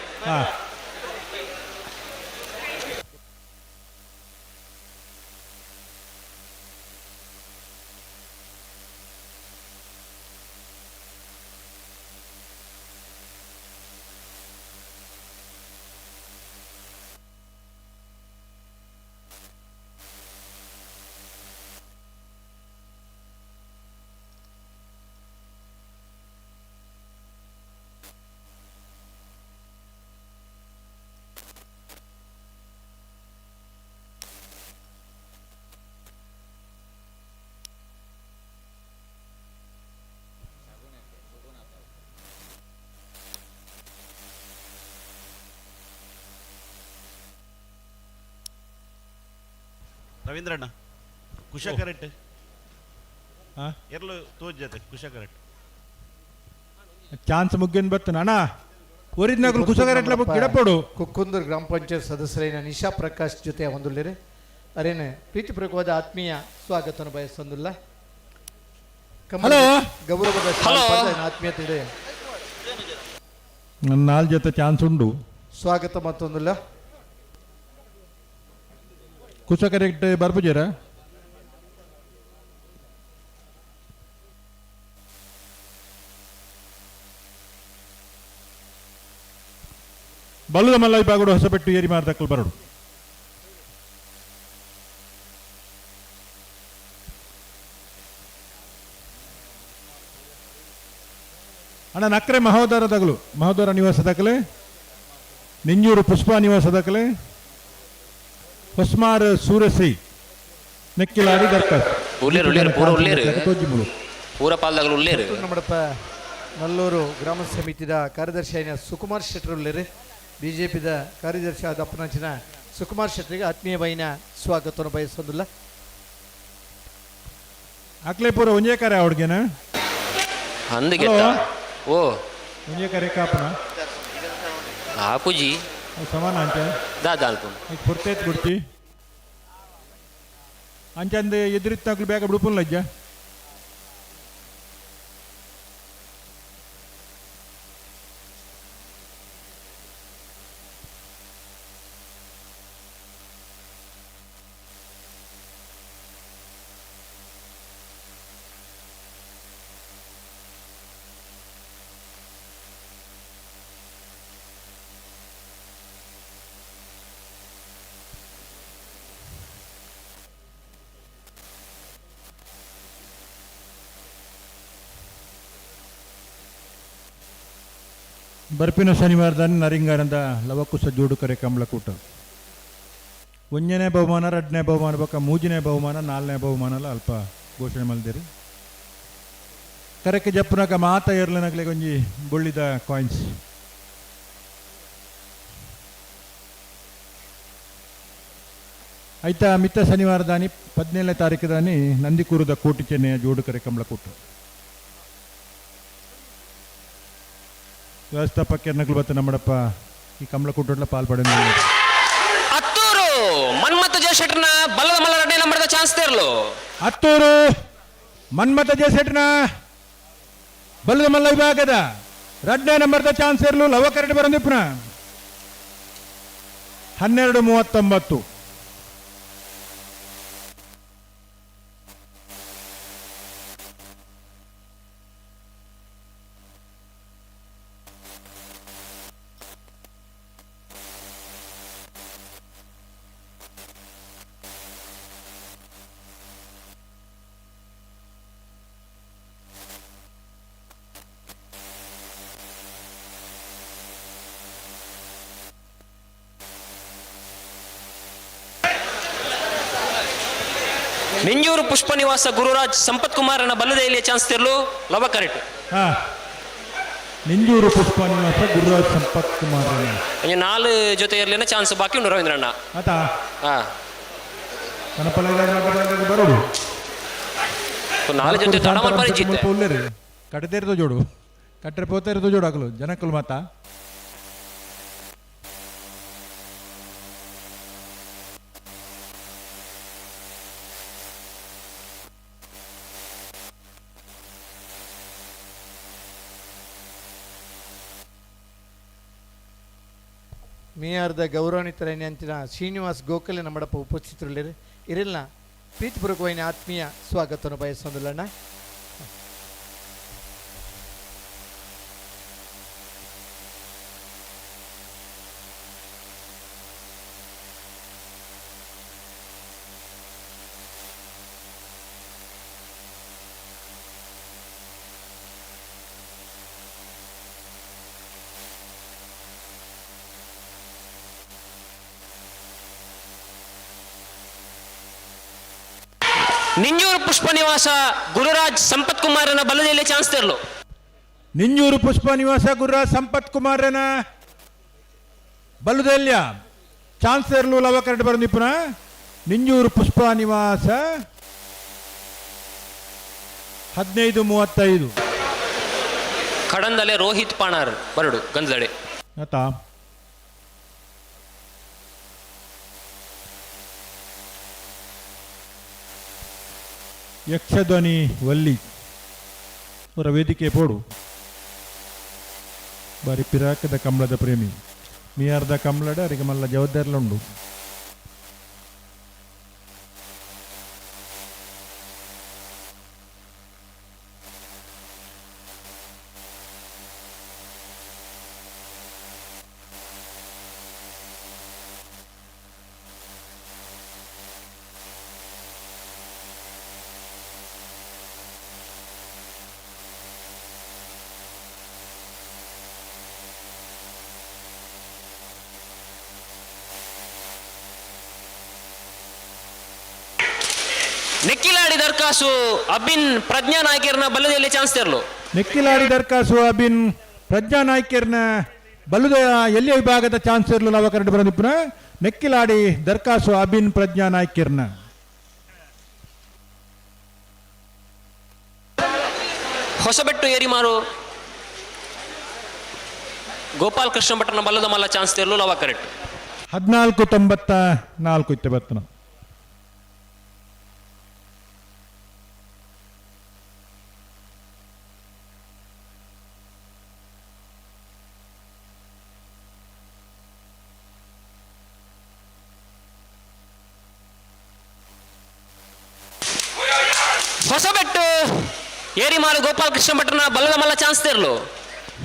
ರವೀಂದ್ರಣ್ಣ ಕುಶ ಕರೆಕ್ಟ್ ಎರ್ಲು ತೋಜ್ ಕುಶ ಕರೆಕ್ಟ್ ಚಾನ್ಸ್ ಮುಗ್ಗಿನ ಬರ್ತನ ಅಣ್ಣ ಒರಿದ್ನಕುಲು ಕುಸಗರೆಟ್ಲ ಗಿಡಪೋಡು. ಕುಕ್ಕುಂದೂರು ಗ್ರಾಮ ಪಂಚಾಯತ್ ಸದಸ್ಯರೈನ ನಿಶಾ ಪ್ರಕಾಶ್ ಜೊತೆ ಹೊಂದುಲ್ಲೇರಿ ಅರೇನೆ ಪ್ರೀತಿಪೂರ್ವಕವಾದ ಆತ್ಮೀಯ ಸ್ವಾಗತವನ್ನು ಬಯಸೊಂದುಲ್ಲ. ಹಲೋ. ಗೌರವದ ಹಲೋ. ಆತ್ಮೀಯತೆ ಇದೆ. ನನ್ನ ನಾಲ್ ಜೊತೆ ಚಾನ್ಸ್ ಉಂಡು. ಸ್ವಾಗತ ಮತ್ತೊಂದುಲ್ಲ. ಕುಸ ಕರೆಕ್ಟ್ ಬರ್ಪುಜೇರ? ಬಲ್ಲದ ಮಲ್ಲ ವಿಭಾಗಡು ಹೊಸಪೆಟ್ಟು ಏರಿ ಮಾರ್ದಕ್ಕಲು ಬರಡು. ಅಣ್ಣ ನಕ್ರೆ ಮಹೋದರ ತಗಲು ಮಹೋದರ ನಿವಾಸ ದಾಖಲೆ, ನಿಂಜೂರು ಪುಷ್ಪ ನಿವಾಸ ದಾಖಲೆ, ಹೊಸ್ಮಾರ್ ಸೂರ್ಯಶ್ರೀ ನೆಕ್ಕಿಲಾರಿ ದರ್ಕಾಸ್. ಉಲ್ಲೇರು ಉಲ್ಲೇರು ಪೂರ ಉಲ್ಲೇರು. ತೋಜಿಮುಲು. ಪೂರ ಪಾಲ್ದಾಗಲು ಉಲ್ಲೇರು. ನಮ್ಮಡಪ್ಪ ನಲ್ಲೂರು ಗ್ರಾಮ ಸಮಿತಿದ ಕಾರ್ಯದರ್ಶಿ అయిన ಸುಕುಮಾರ್ ಶೆಟ್ಟರ್ ಉಲ್ಲೇರು. ಬಿಜೆಪಿದ ಕಾರ್ಯದರ್ಶಿ ಆದ ಅಪ್ಪನಂಚಿನ ಸುಕುಮಾರ್ ಶೆಟ್ಟರಿಗೆ ಆತ್ಮೀಯವಾಯಿನ ಸ್ವಾಗತವನ್ನು ಬಯಸೋದಿಲ್ಲ. ಅಕ್ಲೆ ಪೂರ ಒಂಜೇ ಕರೆ ಅವಡ್ಗೆನ? ಅಂದ್ ಗೆತ್ತ. ಓ. ಒಂಜೇ ಕರೆ ಕಾಪನ? ಆಪುಜಿ. ಸಮಾನ ಅಂಚ? ದಾದ ಅಲ್ಪ. ಪುರ್ತೇತ್ ಬಿಡ್ತಿ ಅಂಚಂದು ಎದುರಿತ್ತಾಕ್ಲು ಬೇಗ ಬಿಡುಪುನ್ ಲಜ್ಜ. ಬರ್ಪಿನ ಶನಿವಾರದಾನಿ ನರಿಂಗಾನಂದ ಲವಕುಶ ಜೋಡುಕರೆ ಕಮಲಕೂಟ. ಒಂಜನೇ ಬಹುಮಾನ, ಎರಡನೇ ಬಹುಮಾನ ಬೊಕ್ಕ ಮೂಜನೇ ಬಹುಮಾನ, ನಾಲ್ನೇ ಬಹುಮಾನಲ ಅಲ್ಪ ಘೋಷಣೆ ಮಲ್ದಿರಿ. ಕರೆಕ್ಕೆ ಜಪ್ಪುನಕ ಮಾತ ಏರ್ಲನಗ್ಲೆ ಒಂಜಿ ಬೊಳ್ಳಿದ ಕಾಯಿನ್ಸ್. ಆಯ್ತಾ ಮಿತ್ತ ಶನಿವಾರದಾನಿ 17ನೇ ತಾರೀಕು ದಾನಿ ನಂದಿಕೂರದ ಕೋಟಿ ಚೆನ್ನೆಯ ಜೋಡುಕರೆ ಕಮಲಕೂಟ. ವ್ಯವಸ್ಥಾಪಕ ನಕಲು ಬತ್ತ ನಮ್ಮಡಪ್ಪ ಈ ಕಮಲಕೂಟಲ ಪಾಲ್ಪಡೆ. ಅತ್ತೂರು ಮನ್ಮಥ ಜಯಶೆಟ್ಟರ್ನ ಬಲ್ಲದ ಮಲ್ಲ ಎರಡನೇ ನಂಬರ್ದ ಚಾನ್ಸ್ ತೇರ್ಲು. ಅತ್ತೂರು ಮನ್ಮಥ ಜಯಶೆಟ್ಟರ್ನ ಬಲ್ಲದ ಮಲ್ಲ ವಿಭಾಗದ ಎರಡನೇ ನಂಬರ್ದ ಚಾನ್ಸ್ ಇರಲು ಲವ ಕರೆಕ್ಟ್ ಬರಂದಿಪ್ಪನ 12:39. ನಿಂಜೂರು ಪುಷ್ಪ ನಿವಾಸ ಗುರುರಾಜ್ ಸಂಪತ್ ಕುಮಾರನ ಬಲ್ಲದೆಯಲ್ಲಿ ಚಾನ್ಸ್ ತಿರ್ಲು ಲವ ಕರೆಕ್ಟ್. ನಿಂಜೂರು ಪುಷ್ಪ ನಿವಾಸ ಗುರುರಾಜ್ ಸಂಪತ್ ಕುಮಾರ್ ನಾಲ್ ಜೊತೆ ಇರ್ಲಿನ ಚಾನ್ಸ್ ಬಾಕಿ ಉಂಡು ರವೀಂದ್ರಣ್ಣ. ಆತಾ ಬರೋಡು ನಾಲ್ ಜೊತೆ ತಡ ಮಲ್ಪರೆ ಜಿತ್ತೆ. ಕಟ್ಟದೇರ್ದು ಜೋಡು ಕಟ್ಟರೆ ಪೋತೇರ್ದು ಜೋಡು ಹಾಕಲು ಜನಕ್ಕಲು ಮಾತಾ. ಮೇಯರ್ದ ಗೌರವಾನ್ವಿತರೈನ ಅಂಚಿನ ಶ್ರೀನಿವಾಸ್ ಗೋಖಲೆ ನಮ್ಮಡಪ್ಪ ಉಪಸ್ಥಿತರುಳ್ಳೇರು. ಇರಲ್ಲ ಪ್ರೀತಿಪೂರ್ವಕವೈನ ಆತ್ಮೀಯ ಸ್ವಾಗತವನ್ನು ಬಯಸೊಂದುಲ್ಲಣ್ಣ. ನಿಂಜೂರು ಪುಷ್ಪ ನಿವಾಸ ಗುರುರಾಜ್ ಸಂಪತ್ ಕುಮಾರನ ಬಲದಲ್ಲಿ ಚಾನ್ಸ್ ತರಲು. ನಿಂಜೂರು ಪುಷ್ಪ ನಿವಾಸ ಗುರುರಾಜ್ ಸಂಪತ್ ಕುಮಾರನ ಬಲದೆಲ್ಲಿಯ ಚಾನ್ಸ್ ತರಲು ಲವ ಕರೆಕ್ಟ್ ಬರೋ ನಿಪುಣ ನಿಂಜೂರು ಪುಷ್ಪ ನಿವಾಸ 15:35. ಕಡಂದಲೆ ರೋಹಿತ್ ಪಾಣಾರ್ ಬರಡು ಗಂಧದಡೆ. ಆತಾ ಯಕ್ಷಧ್ವನಿ ವಲ್ಲಿ ಅವರ ವೇದಿಕೆ ಪೋಡು ಬಾರಿ ಪಿರಾಕದ ಕಂಬಳದ ಪ್ರೇಮಿ ಮಿಯಾರ್ದ ಕಂಬಳಡ ಅರಿಗೆ ಮಲ್ಲ ಜವಾಬ್ದಾರಿಲುಂಡು. ನೆಕ್ಕಿಲಾಡಿ ದರ್ಕಾಸು ಅಬಿನ್ ಪ್ರಜ್ಞಾ ನಾಯ್ಕರ್ನ ಬಲ್ಲದಲ್ಲಿ ಚಾನ್ಸ್ ತೆರಲು. ನೆಕ್ಕಿಲಾಡಿ ದರ್ಕಾಸು ಅಬಿನ್ ಪ್ರಜ್ಞಾ ನಾಯ್ಕರ್ನ ಬಲ್ಲದ ಎಲ್ಲಿಯ ವಿಭಾಗದ ಚಾನ್ಸ್ ಇರಲು ಲವ ಕರಡು ಬರೋದಿಪ್ಪನ ನೆಕ್ಕಿಲಾಡಿ ದರ್ಕಾಸು ಅಬಿನ್ ಪ್ರಜ್ಞಾ ನಾಯ್ಕರ್ನ. ಹೊಸಬೆಟ್ಟು ಏರಿಮಾರು ಗೋಪಾಲ್ ಕೃಷ್ಣ ಭಟ್ರನ ಬಲ್ಲದ ಮಲ್ಲ ಚಾನ್ಸ್ ತೆರಲು ಲವ ಕರೆಕ್ಟ್. 14:94 ಇತ್ತೆ ಬರ್ತನ. ಹೊಸಬೆಟ್ಟು ಏರಿಮಾರು ಗೋಪಾಲ್ ಕೃಷ್ಣ ಭಟ್ರನ ಬಲ್ಲದ ಮಲ್ಲ ಚಾನ್ಸ್ ತೆರಲು.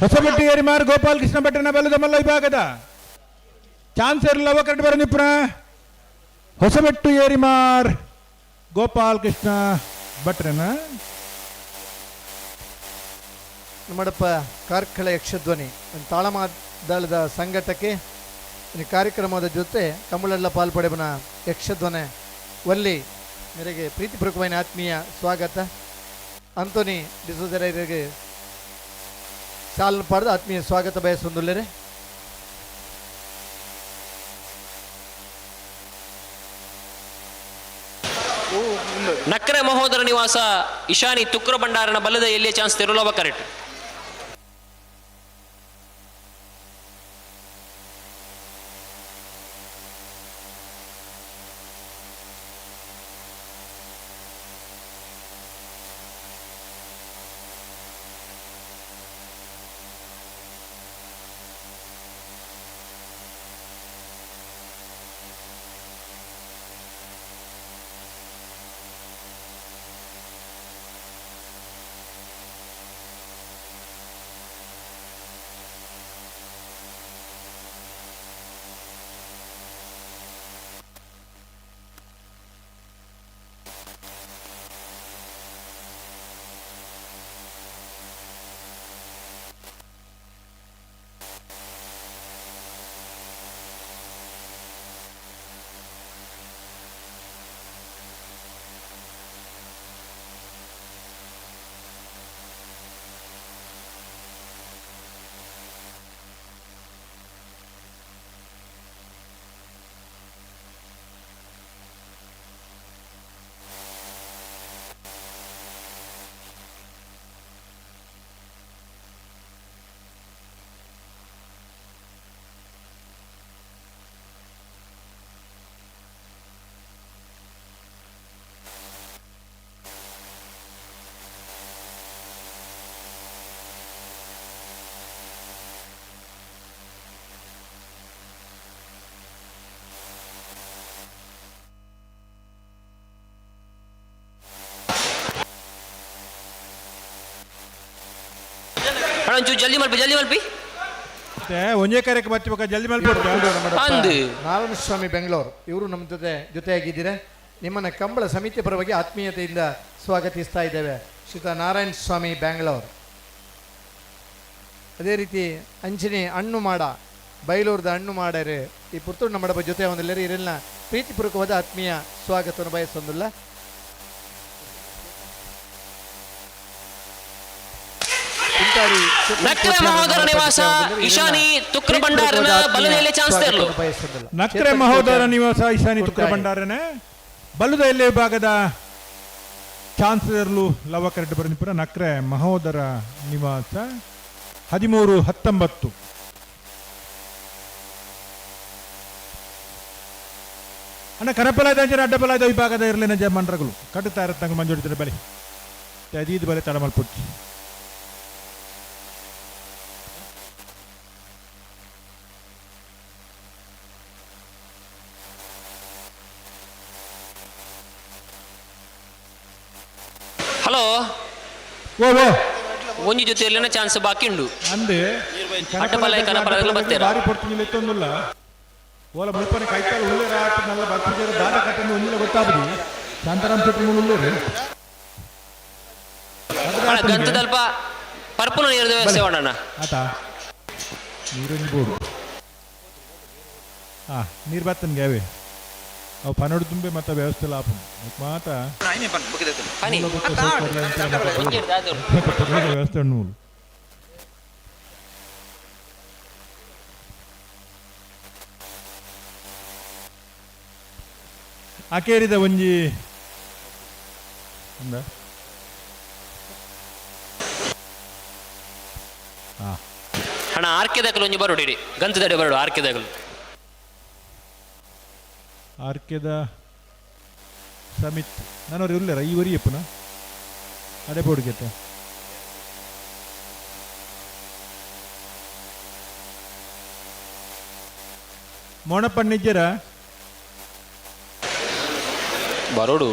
ಹೊಸಬೆಟ್ಟು ಏರಿಮಾರು ಗೋಪಾಲ್ ಕೃಷ್ಣ ಭಟ್ರನ ಬಲ್ಲದ ಮಲ್ಲ ವಿಭಾಗದ ಚಾನ್ಸ್ ಇರಲು ಲವ ಕರೆಕ್ಟ್ ಬರೋ ನಿಪುಣ. ಹೊಸಬೆಟ್ಟು ಏರಿಮಾರ್ ಗೋಪಾಲ್ ಕೃಷ್ಣ ಭಟ್ರನ. ನಮ್ಮಡಪ್ಪ ಕಾರ್ಕಳ ಯಕ್ಷಧ್ವನಿ ತಾಳಮಾದಳದ ಸಂಘಟಕ್ಕೆ ಈ ಕಾರ್ಯಕ್ರಮದ ಜೊತೆ ಕಮಲಳ್ಳ ಪಾಲ್ಪಡೆಬನ ಯಕ್ಷಧ್ವನಿ ವಲ್ಲಿ ಮೇರೆಗೆ ಪ್ರೀತಿಪೂರ್ವಕವಾದ ಆತ್ಮೀಯ ಸ್ವಾಗತ. ಅಂತೋನಿ ಡಿಸೋಜರರಿಗೆ ಸಾಲನ್ನು ಪಡೆದು ಆತ್ಮೀಯ ಸ್ವಾಗತ ಬಯಸೊಂದುಲ್ಲೇರೆ. ನಕ್ರೆ ಮಹೋದರ ನಿವಾಸ ಇಶಾನಿ ತುಕ್ರ ಭಂಡಾರನ ಬಲ್ಲದ ಎಲ್ಲಿಯ ಚಾನ್ಸ್ ತೆರಲವ ಕರೆಕ್ಟ್. ಒಂಚೂರು ಜಲ್ದಿ ಮಲ್ಪಿ, ಜಲ್ದಿ ಮಲ್ಪಿ. ಒಂದೇ ಕಾರ್ಯಕ್ಕೆ ಬರ್ತಿಬೇಕಾ, ಜಲ್ದಿ ಮಲ್ಪಿ. ಅಂದು. ನಾರಾಯಣ ಸ್ವಾಮಿ ಬೆಂಗಳೂರು ಇವರು ನಮ್ಮ ಜೊತೆಯಾಗಿದ್ದೀರಾ. ನಿಮ್ಮನ್ನ ಕಂಬಳ ಸಮಿತಿ ಪರವಾಗಿ ಆತ್ಮೀಯತೆಯಿಂದ ಸ್ವಾಗತಿಸ್ತಾ ಇದ್ದೇವೆ ಶ್ರೀತ ನಾರಾಯಣ ಸ್ವಾಮಿ ಬೆಂಗಳೂರು. ಅದೇ ರೀತಿ ಅಂಚಿನಿ ಹಣ್ಣು ಮಾಡ ಬೈಲೂರದ ಹಣ್ಣು ಮಾಡರೆ ಈ ಪುತ್ತೂರು ನಮ್ಮ ಜೊತೆ ಒಂದೆಲ್ಲರೂ ಇರಲ್ಲ ಪ್ರೀತಿಪೂರ್ವಕವಾದ ಆತ್ಮೀಯ ಸ್ವಾಗತವನ್ನು ಬಯಸೊಂದಿಲ್ಲ. Kuntadi ನಕ್ರೆ ಮಹೋದರ ನಿವಾಸ ಇಶಾನಿ ತುಕ್ರ ಭಂಡಾರನ ಬಲದೆಲೆ ಚಾನ್ಸ್ ತೇರ್ಲು. ನಕ್ರೆ ಮಹೋದರ ನಿವಾಸ ಇಶಾನಿ ತುಕ್ರ ಭಂಡಾರನೆ ಬಲ್ಲುದ ಎಲ್ಲೆ ವಿಭಾಗದ ಚಾನ್ಸಲರ್ಲು ಲವ ಕರೆಟ್ ಬರಂದಿಪುರ ನಕ್ರೆ ಮಹೋದರ ನಿವಾಸ 13-19. ಅಣ್ಣ ಕನಪಲಾದ ಅಂಚನೆ ಅಡ್ಡಪಲಾದ ವಿಭಾಗದ ಇರಲಿನ ಜ ಮಂಡ್ರಗಳು ಕಟ್ಟುತ್ತಾ ಇರತ್ತಂಗ ಮಂಜೋಡಿದ್ರೆ ಬಲೆ ಅದೀದು ಬಲೆ ತಡಮಲ್ಪುಟ್ಟಿ. ಹಲೋ ಓ ಓ ಒಂಜಿ ಜೊತೆಯಲ್ಲಿನ ಚಾನ್ಸ್ ಬಾಕಿ ಉಂಡು. ಅಂದೆ ಅಡ್ಡಪಲಾಯ ಕನಪಲಾಯಗಳು ಬತ್ತೇರ. ಬಾರಿ ಪೊರ್ತುಂಜಿಲ್ಲ ಇತ್ತೊಂದುಲ್ಲ ಓಲ ಮುಲ್ಪನೆ ಕೈಕಾಲು ಉಳ್ಳೇರ ಆಟ ನಲ್ಲ ಬರ್ಪುಜರ ದಾದ ಕಟ್ಟಂದು ಒಂದಿಲ್ಲ ಗೊತ್ತಾಗುದು ಶಾಂತಾರಾಮ್ ಶೆಟ್ಟಿ ಮೂಲ ಉಳ್ಳೇರು. ಅಣ್ಣ ಗಂತದಲ್ಪ ಪರ್ಪುನ ನೀರದ ವ್ಯವಸ್ಥೆ ಮಾಡೋಣ. ಆತ ನೀರೊಂದು ಬೋಡು ಹಾ ನೀರು ಬತ್ತನ್ಗೆ ಅವೇ ಅವು ಪನೋಡು ತುಂಬೆ ಮತ್ತೆ ವ್ಯವಸ್ಥೆ ಲಾಭ ಮಾತ ಪನಿ. ಮೂಲಭೂತ ಸೌಕರ್ಯ ಅಂತ ಮತ್ತೆ ವ್ಯವಸ್ಥೆ ಉಂಟು ಮೂಲು. ಅಕೇರಿದ ಒಂಜಿ ಅಂದ ಹಾ ಅಣ್ಣ ಆರ್ಕೆದಕಲು ಒಂಜಿ ಬರೋಡು ಇಡಿ ಗಂತದಡಿ ಬರೋಡು ಆರ್ಕೆದಕಲು. ಆರ್ಕೆದ ಸಮಿತ್ ನಾನು ಉಲ್ಲೇರ ಈ ಒರಿಯಪ್ಪನ ಅಡೆ ಬೋಡ್ಗೆತ್ತ ಮೋಣಪ್ಪಣ್ಣಿಜ್ಜರ ಬರೋಡು.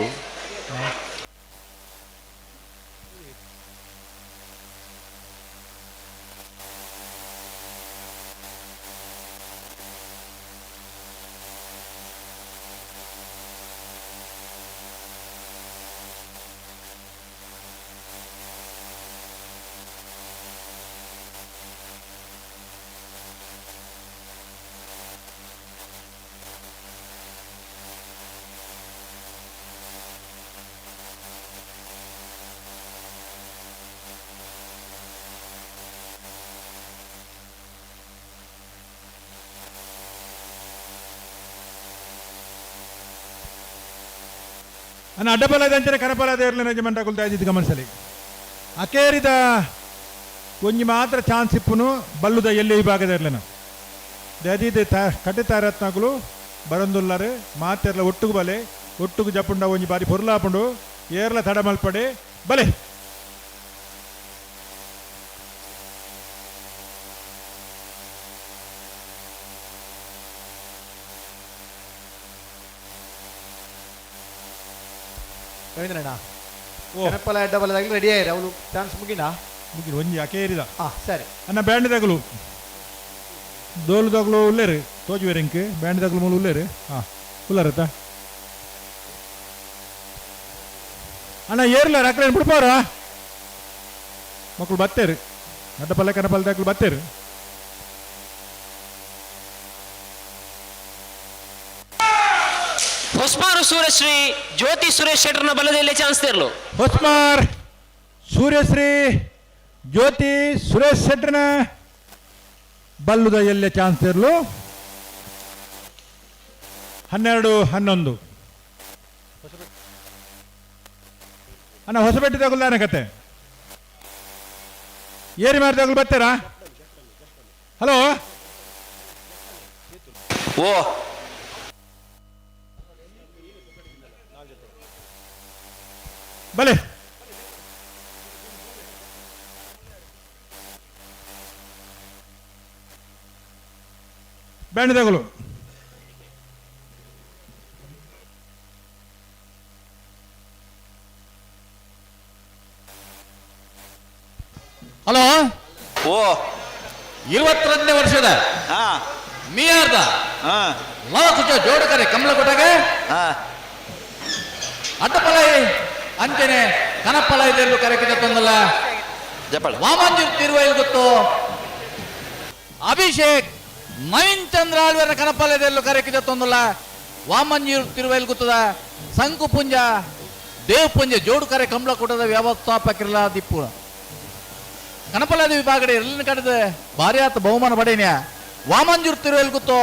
ಅನ್ನ ಅಡ್ಡಬಲದ ಅಂಚನೆ ಕನಪಲದ ಇರಲಿ ನಿಜಮಂಟ ಕುಲ್ತಾ ಇದ್ದಿದ್ದು ಗಮನಿಸಲಿ. ಅಕೇರಿದ ಒಂಜಿ ಮಾತ್ರ ಚಾನ್ಸ್ ಇಪ್ಪುನು ಬಲ್ಲುದ ಎಲ್ಲಿ ವಿಭಾಗದ ಇರಲಿನ ದದೀದ ಕಟ್ಟೆತಾರತ್ನಗಳು ಬರಂದುಲ್ಲಾರೆ ಮಾತೆರ್ಲ ಒಟ್ಟುಗು ಬಲೆ ಒಟ್ಟುಗು ಜಪ್ಪುಂಡ ಒಂಜಿ ಬಾರಿ ಪೊರ್ಲಾಪುಂಡು ಏರ್ಲ ತಡ ಮಲ್ಪಡೆ ಬಲೆ. ರವೀಂದ್ರಣ್ಣ ಕನಪಲ ಅಡ್ಡಬಲದಾಗಲಿ ರೆಡಿ ಆಯ್ರಿ ಅವಳು ಚಾನ್ಸ್ ಮುಗಿನ ಮುಗಿನ ಒಂಜಿ ಅಕೇರಿದ ಹಾ ಸರಿ. ಅನ್ನ ಬ್ಯಾಂಡ್ ತಗಲು ದೋಲು ತಗಲು ಉಲ್ಲೇರು ತೋಜುವೇರು ಇಂಕ್ ಬ್ಯಾಂಡ್ ತಗಲು ಮೂಲು ಉಲ್ಲೇರು ಹಾ ಉಲ್ಲಾರತ್ತ ಅಣ್ಣ ಏರ್ಲಾರ ಅಕ್ರೇನು ಬಿಡ್ಪಾರ ಮಕ್ಕಳು ಬತ್ತೇರು ಅಡ್ಡಪಲ್ಲೆ ಕನಪಲ್ಲೆ ತಗಲು ಬತ್ತೇರು. ಹೊಸ್ಮಾರು ಸೂರ್ಯಶ್ರೀ ಜ್ಯೋತಿ ಸುರೇಶ್ ಶೆಟ್ಟರ್ನ ಬಲದಲ್ಲಿ ಚಾನ್ಸ್ ತೇರ್ಲು. ಹೊಸ್ಮಾರ್ ಸೂರ್ಯಶ್ರೀ ಜ್ಯೋತಿ ಸುರೇಶ್ ಶೆಟ್ಟರ್ನ ಬಲ್ಲುದ ಎಲ್ಲೆ ಚಾನ್ಸ್ ತೇರ್ಲು 12-11. ಅಣ್ಣ ಹೊಸಬೆಟ್ಟಿ ತಗುಲ್ದಾನ ಕತೆ ಏರಿ ಮಾರಿ ತಗುಲ್ ಬರ್ತಾರಾ? ಹಲೋ ಓ ಬಲೆ ಬ್ಯಾಂಡ್ ತಗೊಳ್ಳು. ಹಲೋ ಓ 22ನೇ ವರ್ಷದ ಮಿಯಾರ್ದ ಲವಕುಶ ಜೋಡಕರೆ ಕಮಲಕೋಟಗೆ ಅಡ್ಡಪಲೈ ಅಂಚನೆ ಕನಪ್ಪಲ ಇದೆಲ್ಲೂ ಕರೆಕಿದ ತೊಂದಲ್ಲ ವಾಮಂಜೂರ್ ತಿರುವೈಲ್ ಗೊತ್ತು ಅಭಿಷೇಕ್ ನವೀನ್ ಚಂದ್ರ ಆಳ್ವರ ಕನಪ್ಪಲ ಇದೆಲ್ಲೂ ಕರೆಕಿದ ತೊಂದಲ್ಲ ವಾಮಂಜೂರ್ ತಿರುವೈಲ್ ಗೊತ್ತದ ಸಂಕುಪುಂಜ ದೇವಪುಂಜ ಜೋಡುಕರೆ ಕಮಲಕೂಟದ ವ್ಯವಸ್ಥಾಪಕರಲ್ಲ ದಿಪ್ಪು. ಕನಪಲಾದ ವಿಭಾಗಡೆ ಎಲ್ಲಿನ ಕಡದ ಭಾರ್ಯಾತ ಬಹುಮಾನ ಪಡೆಯ ವಾಮಂಜೂರ್ ತಿರುವೆಲ್ ಗುತ್ತೋ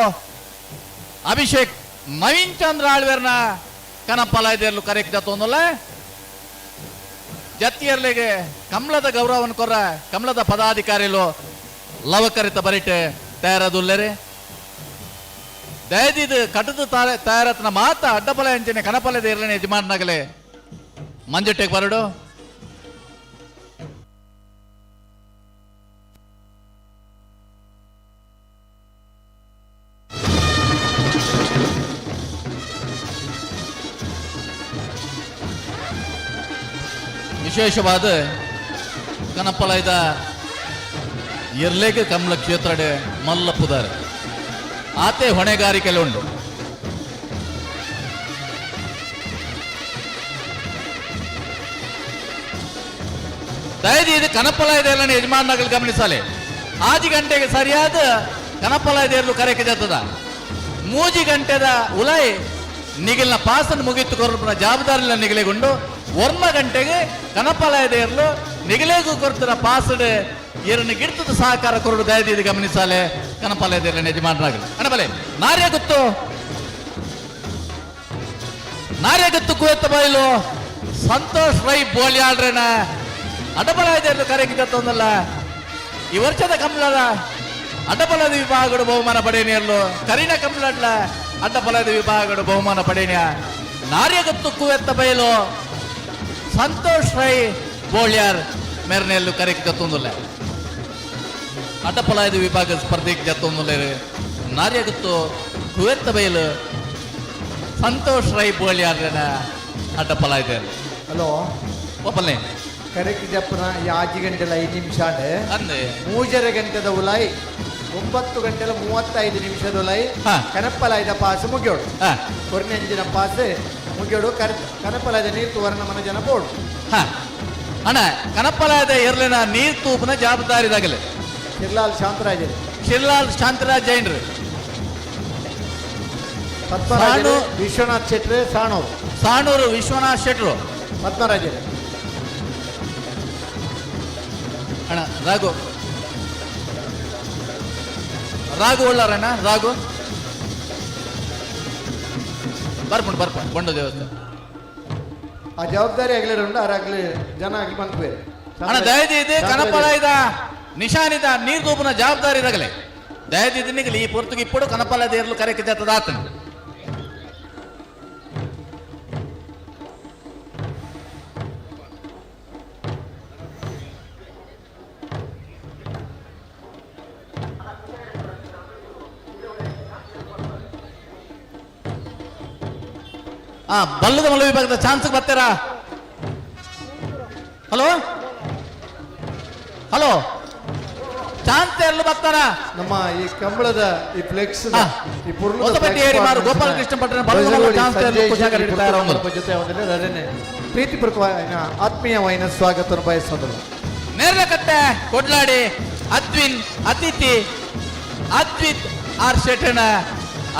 ಅಭಿಷೇಕ್ ನವೀನ್ ಚಂದ್ರ ಆಳ್ವೇರ್ನ ಕನಪಲಾಯ್ದೆರ್ಲು ಕರೆಕ್ ಜತ್ತೊಂದಲ್ಲ ಜತ್ತಿಯರ್ಲೆಗೆ ಕಮಲದ ಗೌರವವನ್ನು ಕೊರ ಕಮಲದ ಪದಾಧಿಕಾರಿಲು ಲವಕರಿತ ಬರಿಟೆ ತಯಾರದುಲ್ಲೆರೆ ದಯದಿದು ಕಟದ ತಯಾರತ್ನ ಮಾತ ಅಡ್ಡಪಲ ಅಂಚನೆ ಕನಪಲದ ಇರಲೇನೆ ಯಜಮಾನನಾಗಲೇ ಮಂಜುಟ್ಟೆಗೆ ಬರಡು. ವಿಶೇಷವಾದ ಕನಪಲೈದ ಇರ್ಲೇಗೆ ಕಮಲ ಕ್ಷೇತ್ರಡೆ ಮಲ್ಲಪ್ಪುದಾರೆ ಆತೆ ಹೊಣೆಗಾರಿಕೆಲ್ಲ ಉಂಟು. ದಯದೀದು ಕನಪಲ ಇದೆಲ್ಲ ಯಜಮಾನಗಳು ಗಮನಿಸಲಿ. ಆಜಿ ಗಂಟೆಗೆ ಸರಿಯಾದ ಕನಪಲ ಇದೆಯಲ್ಲೂ ಕರೆಕೆ ಜತ್ತದ ಮೂಜಿ ಗಂಟೆದ ಉಲೈ ನಿಗಿಲ್ನ ಪಾಸನ್ನು ಮುಗಿತು ಕೊರ್ಪುನ ಜವಾಬ್ದಾರಿಲ ನಿಗಲೆಗೊಂಡು ಒರ್ಮ ಗಂಟೆಗೆ ಕನಪಲ ಇದೆಯಲ್ಲೂ ನಿಗಲೇಗೂ ಕೊರ್ತರ ಪಾಸಡ್ ಎರನ್ನು ಗಿಡ್ತದ ಸಹಕಾರ ಕೊರಡು ದಯದೀದು ಗಮನಿಸಾಲೆ ಕನಪಲ ಇದೆಯಲ್ಲ ಯಜಮಾನರಾಗಲಿ. ಕಣಬಲೆ ನಾರ್ಯ ಗೊತ್ತು ನಾರ್ಯ ಗೊತ್ತು ಕುವೆತ್ತ ಬಯಲು ಸಂತೋಷ್ ರೈ ಬೋಳ್ಯಾಳ್ರೇನ ಅಡಬಲ ಇದೆಯಲ್ಲ ಕರೆಗೆ ಜತ್ತೊಂದಲ್ಲ. ಈ ವರ್ಷದ ಕಮಲದ ಅಡ್ಡಬಲದ ವಿಭಾಗಗಳು ಬಹುಮಾನ ಪಡೆಯಲು ಕರಿನ ಕಮಲಡ್ಲ ಅಡ್ಡಬಲದ ವಿಭಾಗಗಳು ಬಹುಮಾನ ಪಡೆಯ ನಾರ್ಯಗತ್ತು ಕುವೆತ್ತ ಬಯಲು ಸಂತೋಷ್ ರೈ ಬೋಳ್ಯಾರ್ ಮೇರ್ನೆಲ್ಲು ಕರೆಗೆ ಜತ್ತೊಂದುಲ್ಲ. ಅಡ್ಡಪಲಾಯದ ವಿಭಾಗ ಸ್ಪರ್ಧೆಗೆ ಜತ್ತೊಂದುಲ್ಲ ನಾರ್ಯಗತ್ತು ಕುವೆತ್ತ ಬಯಲು ಸಂತೋಷ್ ರೈ ಬೋಳ್ಯಾರ್ನ ಅಡ್ಡಪಲಾಯ್ದ. ಹಲೋ ಒಪ್ಪಲ್ನೇ ಕರೆಕ್ಟ್ ಜಪ್ಪನ ಆಜಿ ಗಂಟೆಲ 5 ನಿಮಿಷ ಅಂದೆ 3.5 ಗಂಟೆದ ಉಲಾಯಿ 9 ಗಂಟೆಲ 35 ನಿಮಿಷದ ಉಲಾಯಿ ಕನಪ್ಪಲಾಯ್ದ ಪಾಸ್ ಮುಗಿಯೋಡು ಕೊರ್ನೆಂಜಿನ ಪಾಸ್ ಮುಗಿಯೋಡು ಕನಪ್ಪಲಾಯ್ದ ನೀರು ತೂವರನ ಮನ ಜನ ಬೋಡು. ಅಣ್ಣ ಕನಪ್ಪಲಾಯ್ದ ಎರ್ಲಿನ ನೀರು ತೂಪನ ಜವಾಬ್ದಾರಿದಾಗಲೆ ಶಿರ್ಲಾಲ್ ಶಾಂತರಾಜರು ಶಿರ್ಲಾಲ್ ಶಾಂತರಾಜ್ ಜೈನ್ರು ಪದ್ಮರಾಜರು ವಿಶ್ವನಾಥ್ ಶೆಟ್ರು ಸಾಣೂರು ಸಾಣೂರು ವಿಶ್ವನಾಥ್ ಶೆಟ್ರು ಪದ್ಮರಾಜರು. ಅಣ್ಣ ರಾಘು ರಾಘು ಒಳ್ಳಾರಣ್ಣ ರಾಘು ಬರ್ಪುಂಡು ಬರ್ಪುಂಡು ಕೊಂಡ ದೇವಸ್ಥಾನ ಆ ಜವಾಬ್ದಾರಿ ಆಗಲಿ ಉಂಟು ಆರಾಗ್ಲಿ ಜನ ಆಗಲಿ ಬಂದ್ವೆ. ಅಣ್ಣ ದಯದಿದೆ ಕನಪಲ ಇದ ನಿಶಾನಿದ ನೀರು ತೂಪುನ ಜವಾಬ್ದಾರಿ ಇದಾಗಲೆ ದಯದಿದ್ದು ನಿಗಲಿ ಈ ಪೊರ್ತುಗೆ ಇಪ್ಪಡು ಕನಪಲ ದೇರ್ಲು ಕರೆಕ್ಕೆ ಜತ್ತದ ಆತನ. ಬಲ್ಲದ ಮಲ್ಲ ವಿಭಾಗದ ಚಾನ್ಸ್ ಬರ್ತೀರಾ? ಹಲೋ ಹಲೋ ಚಾನ್ಸ್ ಎಲ್ಲ ಬರ್ತಾರ? ನಮ್ಮ ಈ ಕಂಬಳದ ಈ ಫ್ಲೆಕ್ಸ್ ಈ ಗೋಪಾಲಕೃಷ್ಣ ಭಟ್ರ ಜೊತೆ ಪ್ರೀತಿಪೂರ್ವಕ ಆತ್ಮೀಯವಾಯಿನ ಸ್ವಾಗತವನ್ನು ಬಯಸೋದು. ನೇರ್ಲಕಟ್ಟೆ ಕೊಡ್ಲಾಡಿ ಅದ್ವಿನ್ ಅತಿಥಿ ಅದ್ವಿತ್ ಆರ್ ಶೆಟ್ಟಣ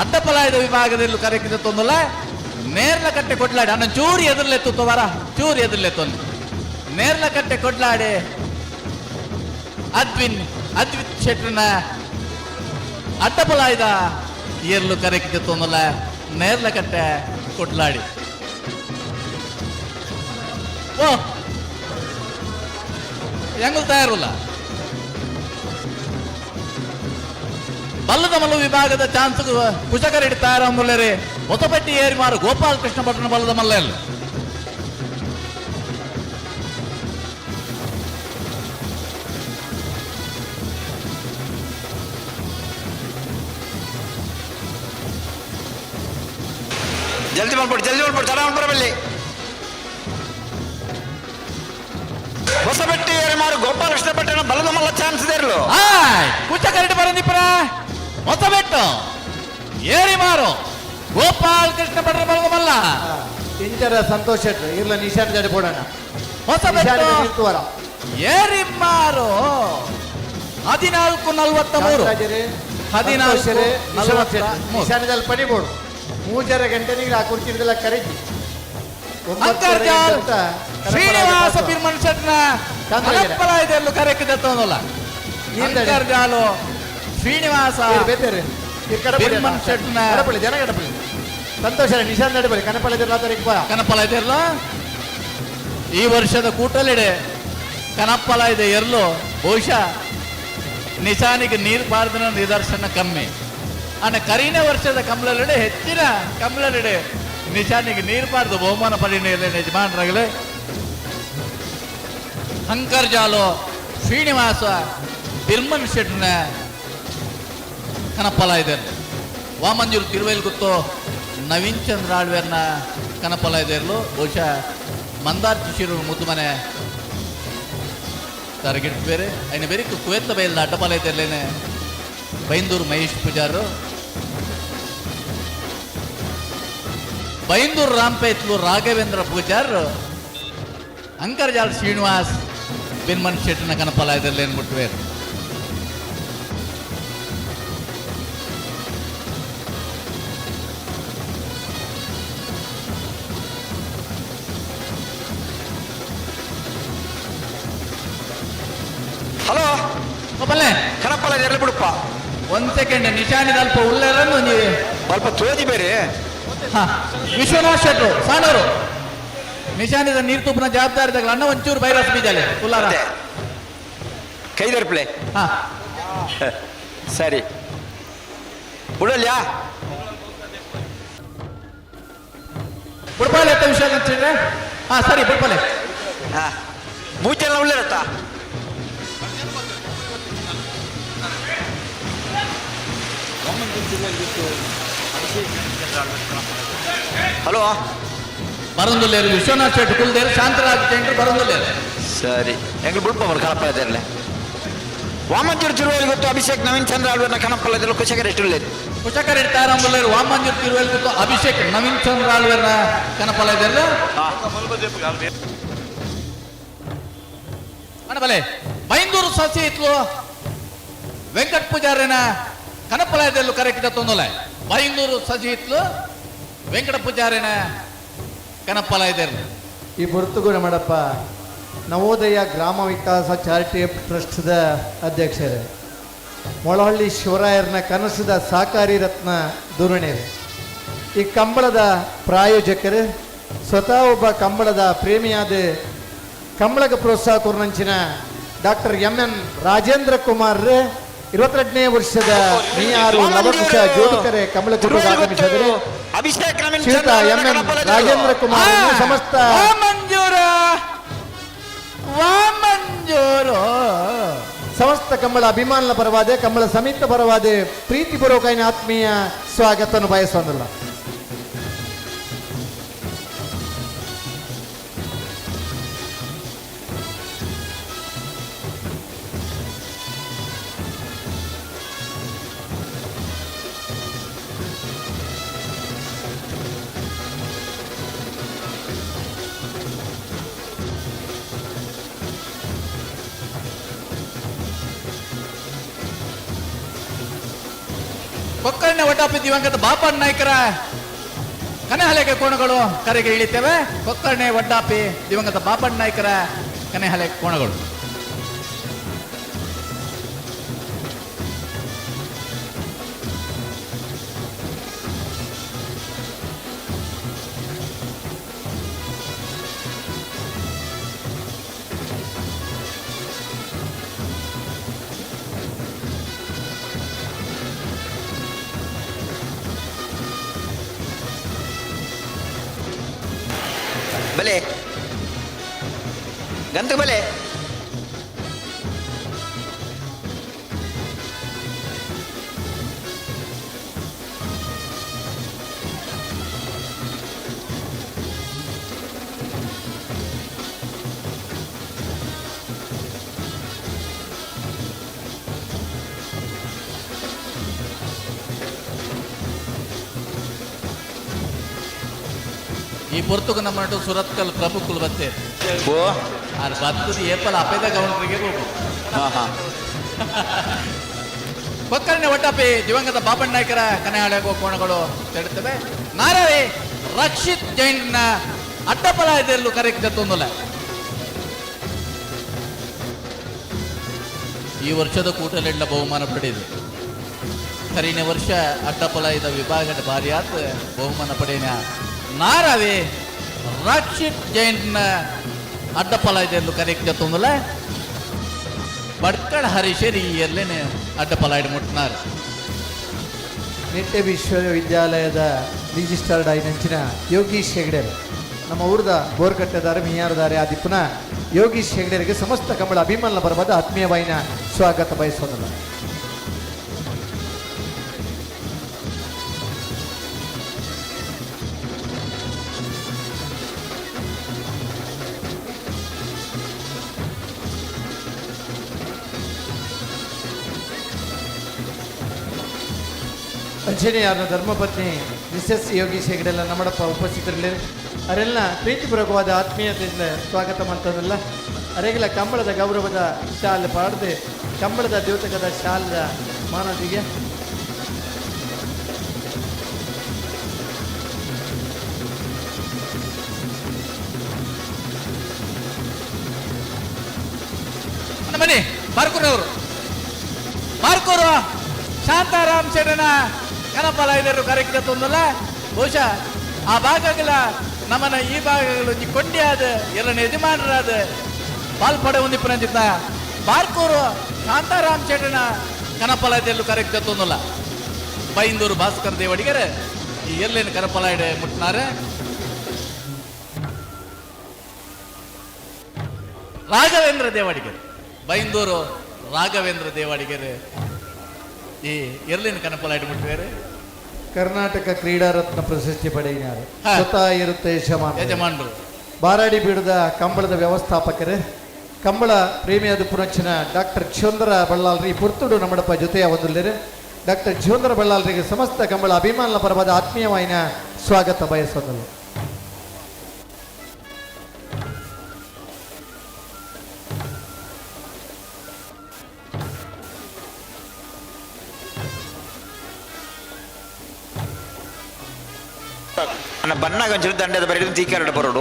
ಅಡ್ಡಪಲಾಯದ ವಿಭಾಗದಲ್ಲಿ ಕರೆಕಿದ ತೊಂದಲ್ಲ ನೇರ್ಲಕಟ್ಟೆ ಕೊಡ್ಲಾಡಿ ಅಣ್ಣ ಚೂರಿ ಎದುರ್ಲೆತ್ತು ವರ ಚೂರಿ ಎದುರ್ಲೆತ್ತೊಂದು ನೇರ್ಲಕಟ್ಟೆ ಕೊಡ್ಲಾಡಿ ಅದ್ವಿನ್ ಅದ್ವಿತ್ ಶೆಟ್ಟನ ಅಡ್ಡಪಲಾಯ್ದ ಏರ್ಲು ಕರೆಕಿದ ತೊಂದಲ್ಲ ನೇರ್ಲಕಟ್ಟೆ ಕೊಡ್ಲಾಡಿ. ಓ ಹೆಂಗಲ್ ತಯಾರಲ್ಲ ಬಲ್ಲದ ಮಲ್ಲು ವಿಭಾಗದ ಚಾನ್ಸ್ ಕುಶಕರೆಡ್ಡಿ ತಯಾರಂಬುಲ್ಲೇರಿ ಹೊಸಪಟ್ಟಿ ಏರಿ ಮಾರು ಗೋಪಾಲಕೃಷ್ಣ ಭಟ್ರನ ಬಲ್ಲದ ಮಲ್ಲ. ಜಲ್ದಿ ಮಾಡ್ಬಿಡಿ ಜಲ್ದಿ ಮಾಡ್ಬಿಡಿ ತಡ ಮಾಡ್ಬರಬಲ್ಲಿ. ಹೊಸಬೆಟ್ಟಿ ಏರಿಮಾರು ಗೋಪಾಲಕೃಷ್ಣ ಭಟ್ಟನ ಬಲದ ಮಲ್ಲ ಚಾನ್ಸ್ ಇದೆ ಇರಲು. ಕುಶಕರೆಡ್ಡಿ ಬರಂದಿಪ್ಪರ ಹೊಸಬೆಟ್ಟು ಏರಿಮಾರು ಗೋಪಾಲಕೃಷ್ಣ ಭಟ್ರ ಬಲದ ಮಲ್ಲ. ಇಂಚರ ಸಂತೋಷ್ ಶೆಟ್ರು ಇರ್ಲ ನಿಶಾನ್ ಜಡಿ ಕೊಡೋಣ. ಹೊಸಬೆಟ್ಟು ಏರಿಮಾರು 14:43 14:43 ನಿಶಾನದಲ್ಲಿ ಪಡಿಬೋಡು 3.5 ಗಂಟೆ ನೀವು ಆ ಕುರ್ಚಿದೆಲ್ಲ ಕರೆಜಿ. ಅಂತರ್ಜಾಲ್ ಶ್ರೀನಿವಾಸ ಬಿರ್ಮನ್ ಶೆಟ್ನ ಕನಪ್ಪಲಾಯ್ದೆರ್ಲು ಕರೆಕ್ ದತ್ತೊಂದುಲ್ಲ. ಅಂತರ್ಜಾಲು ಶ್ರೀನಿವಾಸ ಬಿರ್ಮನ್ ಶೆಟ್ನ ಜನ ಕಡಪಳ್ಳಿ ಸಂತೋಷ ನಿಶಾಂತ್ ನಡಬಳಿ ಕನಪಲ ಕನಪ್ಪಲಾಯ್ದೆರ್ಲು ಈ ವರ್ಷದ ಕೂಟಲಿಡೆ ಕನಪ್ಪಲಾಯ್ದೆ ಎರ್ಲು ಬಹುಶಃ ನಿಶಾನಿಗೆ ನೀರು ಪಾರ್ದನ ನಿದರ್ಶನ ಕಮ್ಮಿ. ಅನ್ನ ಕರೀನ ವರ್ಷದ ಕಮಲಲಿಡೆ ಹೆಚ್ಚಿನ ಕಮಲಲಿಡೆ ನಿಶಾನಿಗೆ ನೀರು ಪಾರ್ದು ಬಹುಮಾನ ಪಡೆಯಲೇ ಯಜಮಾನರಾಗಲೇ. ಹಂಕರ್ಜಾಲು ಶ್ರೀನಿವಾಸ ಬಿರ್ಮನ್ ಶೆಟ್ನ ಕನಪ್ಪಲ ಇದೆ. ವಾಮಂಜೂರು ತಿರುವೇಲ್ ಗುತ್ತು ನವೀನ್ ಚಂದ್ರ ಆಳ್ವೇರ್ನ ಕನಪ್ಪಲ ಇದೆ ಇರಲು. ಬಹುಶಃ ಮಂದಾರ್ ಶಿಶಿರು ಮುದ್ದು ಮನೆ ಟಾರ್ಗೆಟ್ ಬೇರೆ అయిన ಬೇರೆ ಕುವೆತ್ತ ಬೈಲ್ದ ಅಡ್ಡಪಾಲ ಇದ್ದಿರ್ಲೇನೆ ಬೈಂದೂರು ಮಹೇಶ್ ಪೂಜಾರು ಬೈಂದೂರು ರಾಂಪೇತ್ಲು ರಾಘವೇಂದ್ರ ಪೂಜಾರ್ ಅಂಕರ್ಜಾಲ್ ಶ್ರೀನಿವಾಸ್ ಬಿನ್ಮನ್ ಶೆಟ್ಟಿನ ಕನಪಲ ಇದರಲ್ಲಿ ಮುಟ್ಟುವೇರು. ಹಲೋ ಬಲ್ಲೆ ಕನಪ್ಪಲ ಎರ್ಲು ಬಿಡಪ್ಪ. ಒಂದ್ ಸೆಕೆಂಡ್ ನಿಶಾನಿದ ಅಲ್ಪ ಉಲ್ಲೇರನ್ನು ನೀವು ಸ್ವಲ್ಪ ತೋಜಿ ಬೇರೆ. ಹಾ ವಿಶ್ವನಾಥ್ ಶೆಟ್ರು ಸಾಣೂರು ನಿಶಾನಿದ ನೀರು ತುಪ್ಪನ ಜವಾಬ್ದಾರಿ ತಗಲ ಅಣ್ಣ ಒಂಚೂರು ಬೈರಸ್ ಬೀಜಲೆ ಉಲ್ಲಾರ ಕೈದರ್ಪ್ಲೆ. ಹಾ ಸರಿ ಬಿಡಲ್ಯಾ ಬುಡ್ಪಾಲೆ ಎತ್ತ ವಿಷಯ ಅಂತಿದ್ರೆ ಹಾ ಸರಿ ಬುಡ್ಪಾಲೆ. ಹಾ ಮೂಚೆಲ್ಲ ಉಳ್ಳಿರತ್ತಾ? ಹಲೋ ಬರಂದುಲ್ಲೇರು ವಿಶ್ವನಾಥ್ ಶೆಟ್ರು ಕುಲ್ದೇರು ಶಾಂತರಾಜ್ ಜೈನ್ರು ಬರಂದುಲ್ಲೇರು. ಸರಿ ಹೆಂಗ್ ಬಿಡ್ಪ ಬರ್ ಕನಪ್ಪಲ ಇದ್ದಿರಲೆ ವಾಮಂಜೂರು ತಿರುವೇಲಿ ಗೊತ್ತು ಅಭಿಷೇಕ್ ನವೀನ್ ಚಂದ್ರ ಆಳ್ವರ್ನ ಕನಪ್ಪಲ ಇದ್ರಲ್ಲಿ ಕುಶಕರ ಎಷ್ಟು ಉಳ್ಳೇದು ಕುಶಕರ್ ಇರ್ತಾರಂಬುಲ್ಲೇರು ವಾಮಂಜೂರು ತಿರುವೇಲ್ ಗೊತ್ತು ಅಭಿಷೇಕ್ ನವೀನ್ ಚಂದ್ರ ಆಳ್ವೇರ್ನ ಕನಪಲ ಇದೆಲ್ಲ ಅಣ್ಣ ಬಲೆ ಬೈಂದೂರು ಸಸಿ ಇತ್ಲು ವೆಂಕಟ್ ಪೂಜಾರಿನ ಕನಪಲ ಇದೆಲ್ಲೂ ಕರೆಕ್ಟ್ ತೊಂದಲೆ ಬೈಂದೂರು ಸಸಿ ಇತ್ಲು ವೆಂಕಟ ಪೂಜಾರಿನ ಕನಪಲ ಇದೆಲ್ಲ. ಈ ಬುರ್ತುಗುಣ ಮಾಡಪ್ಪ ನವೋದಯ ಗ್ರಾಮ ವಿಕಾಸ ಚಾರಿಟಿ ಟ್ರಸ್ಟ್ದ ಅಧ್ಯಕ್ಷರೇ ಮೊಳಹಳ್ಳಿ ಶಿವರಾಯರ್ನ ಕನಸದ ಸಾಕಾರಿ ರತ್ನ ಧೋರಣೆಯರು ಈ ಕಂಬಳದ ಪ್ರಾಯೋಜಕರು ಸ್ವತಃ ಒಬ್ಬ ಕಂಬಳದ ಪ್ರೇಮಿಯಾದ ಕಂಬಳಗ ಪ್ರೋತ್ಸಾಹ ಕೊರ್ನಂಚಿನ ಡಾಕ್ಟರ್ ಎಂ ಎನ್ ರಾಜೇಂದ್ರ ಕುಮಾರ್ 22ನೇ ವರ್ಷದ ಮೀಯಾರು ಲವಕುಶ ಜೋಡುಕರೆ ಕಂಬಳ ಕೂಟಕ್ಕೆ ಆಗಮಿಸಿದರು. ಅಭಿಷೇಕ್ ನವೀನ್ ಶ್ರೀಯುತ ಚಂದ್ರ ಎಂ ಎನ್ ರಾಜೇಂದ್ರ ಕುಮಾರ್ ಸಮಸ್ತ ಸಮಸ್ತ ಕಂಬಳ ಅಭಿಮಾನದ ಪರವಾದೆ ಕಂಬಳ ಸಮಿತ ಪರವಾದೆ ಪ್ರೀತಿಪೂರ್ವಕ ಆತ್ಮೀಯ ಸ್ವಾಗತವನ್ನು ಬಯಸೋದಿಲ್ಲ. ಕೊಕ್ಕರ್ಣೆ ಒಟ್ಟಾಪಿ ದಿವಂಗತ ಬಾಪಣ್ಣ ನಾಯ್ಕರ ಕನೆಹಲೆಗೆ ಕೋಣಗಳು ಕರೆಗೆ ಇಳಿತೇವೆ. ಕೊಕ್ಕರ್ಣೆ ಒಡ್ಡಾಪಿ ದಿವಂಗತ ಬಾಪಣ್ಣ ನಾಯ್ಕರ ಕನೆಹಲೆ ಕೋಣಗಳು. ಬಲೆ ಗಂತ ಬಲೆ ಈ ಪೊರ್ತುಗು ನಮ್ಮ ಸುರತ್ಕಲ್ ಪ್ರಭುಕುಲು ಬತ್ತೆ. ಓ ಆರ್ ಬತ್ತದ ಏಪಲ್ ಅಪೇದ ಗೌಂಡ್ರಿಗೆ ಹೋಗು. ಹಾ ಹಾ ಕೊಕ್ಕರ್ಣೆ ಒಟ್ಟಾಪಿ ದಿವಂಗತ ಬಾಪಣ್ಣ ನಾಯ್ಕರ ಕನೆಹಾಳೆಗೋ ಕೋಣಗಳು ತೆಡುತ್ತವೆ. ನಾರವಿ ರಕ್ಷಿತ್ ಜೈನ್ನ ಅಡ್ಡಪಲ ಇದೆಲ್ಲೂ ಕರೆಕ್ಟ್ ತೊಂದಲ್ಲ. ಈ ವರ್ಷದ ಕೂಟಲೆಂಡ ಬಹುಮಾನ ಪಡೆದು ಕರಿನ ವರ್ಷ ಅಡ್ಡಪಲಾಯದ ವಿಭಾಗದ ಭಾರಿಯಾತ್ ಬಹುಮಾನ ಪಡೆಯನ ನಾರವೇ ರಕ್ಷಿತ್ ಜೈನ್ ಅಡ್ಡಪಲಾಯದ ಕರೆಕ್ಟ್ ಜೊತ್ತೊಂದಲ್ಲ ಬಡ್ಕಳ ಹರೀಶರ್ ಈ ಎಲ್ಲೇನೆ ಅಡ್ಡಪಲಾಯ್ಡ್ ಮುಟ್ನಾರ್. ನಿಟ್ಟೆ ವಿಶ್ವವಿದ್ಯಾಲಯದ ರಿಜಿಸ್ಟರ್ಡ್ ಐನಂಚಿನ ಯೋಗೀಶ್ ಹೆಗ್ಡೆ ನಮ್ಮ ಊರದ ಬೋರ್ಕಟ್ಟೆದಾರೆ ಮಿಯಾರದಾರೆ ಆದಿಪ್ಪುನ ಯೋಗೀಶ್ ಹೆಗ್ಡೆರಿಗೆ ಸಮಸ್ತ ಕಂಬಳ ಅಭಿಮಾನ ಬರಬಾದ ಆತ್ಮೀಯವಾಯಿನ ಸ್ವಾಗತ ಬಯಸೋದಲ್ಲ. ಅಂಜನೇಯರ ಧರ್ಮಪತ್ನಿ ಮಿಸಸ್ ಯೋಗೀಶ್ ಹೆಗಡೆಲ್ಲ ನಮ್ಮಡಪ್ಪ ಉಪಸ್ಥಿತರಲ್ಲಿ ಅವರೆಲ್ಲ ಪ್ರೀತಿಪೂರ್ವಕವಾದ ಆತ್ಮೀಯತೆಯಿಂದ ಸ್ವಾಗತ ಮಾಡ್ತದಲ್ಲ. ಅರೆಗೆಲ್ಲ ಕಂಬಳದ ಗೌರವದ ಶಾಲೆ ಪಾಡದೆ ಕಂಬಳದ ದ್ಯೋತಕದ ಶಾಲದ ಮಾನದಿಗೆ ಬನ್ನಿ ಬಾರ್ಕೂರವರು, ಬಾರ್ಕೂರು ಶಾಂತಾರಾಮ್ ಶೆಟ್ಟನ ಕನಪಲ ಐದರು ಕರೆಕ್ಟ್ ತೊಂದಲ್ಲ. ಬಹುಶಃ ಆ ಭಾಗಗಳ ನಮ್ಮನ ಈ ಭಾಗಗಳು ಕೊಂಡಿಯಾದ ಎಲ್ಲ ಯಜಮಾನರಾದ ಪಾಲ್ಪಡೆ ಹೊಂದಿಪ್ಪನಂಚಿತ್ತ ಬಾರ್ಕೂರು ಶಾಂತಾರಾಮ್ ಶೆಟ್ಟನ ಕನಪಲ ಇದೆಲ್ಲೂ ಕರೆಕ್ಟ್ ತೊಂದಲ್ಲ. ಬೈಂದೂರು ಭಾಸ್ಕರ್ ದೇವಡಿಗರೆ ಈ ಎಲ್ಲೇನು ಕನಪಲ ಇಡೆ ಮುಟ್ನಾರೆ. ರಾಘವೇಂದ್ರ ದೇವಾಡಿಗರು, ಬೈಂದೂರು ರಾಘವೇಂದ್ರ ದೇವಾಡಿಗರು ಈ ಎರ್ಲಿನ ಕನಪಲ ಇಟ್ಬಿಟ್ಟಿದ್ದಾರೆ. ಕರ್ನಾಟಕ ಕ್ರೀಡಾ ರತ್ನ ಪ್ರಶಸ್ತಿ ಪಡೆಯಿನಾರು ಸ್ವತಃ ಇರುತ್ತೆ ಯಜಮಾನ ಯಜಮಾನರು ಬಾರಾಡಿ ಬೀಡದ ಕಂಬಳದ ವ್ಯವಸ್ಥಾಪಕರು ಕಂಬಳ ಪ್ರೇಮಿಯಾದ ಪುನಚ್ಚಿನ ಡಾಕ್ಟರ್ ಕ್ಷೋಂದರ ಬಳ್ಳಾಲ್ರಿ ಪುರ್ತುಡು ನಮ್ಮಡಪ್ಪ ಜೊತೆಯ ಒಂದುಲ್ಲೇರು. ಡಾಕ್ಟರ್ ಕ್ಷೋಂದರ ಬಳ್ಳಾಲ್ರಿಗೆ ಸಮಸ್ತ ಕಂಬಳ ಅಭಿಮಾನ ಪರವಾದ ಆತ್ಮೀಯವಾಯಿನ ಸ್ವಾಗತ ಬಯಸೋದಲ್ಲ. ಅಣ್ಣ ಬನ್ನಾಗ ಒಂಚೂರು ದಂಡದ ಬರೀ ತೀಕಾರಡ ಬರೋಡು.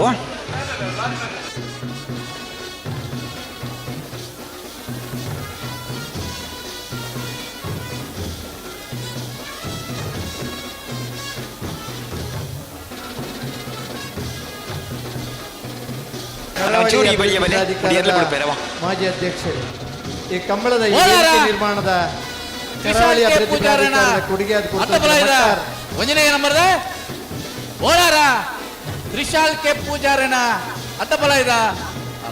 ಒಂಚೂರು ಈ ಬಳಿಯ ಬಲೆ ಎರ್ಲೆ ಬಿಡ್ಬೇರವ. ಮಾಜಿ ಅಧ್ಯಕ್ಷರು ಈ ಕಂಬಳದ ಈ ವೇದಿಕೆ ನಿರ್ಮಾಣದ ಕರಾವಳಿ ಅಭಿವೃದ್ಧಿ ಪ್ರಾಧಿಕಾರದ ಕೊಡುಗೆ ಅದು ಕೊಡ್ತಾ ಒಂಜನೇ ನಂಬರ್ದ ಓಲಾರ ತ್ರಿಶಾಲ್ ಕೆ ಪೂಜಾರನ ಅಡ್ಡಬಲ ಇದ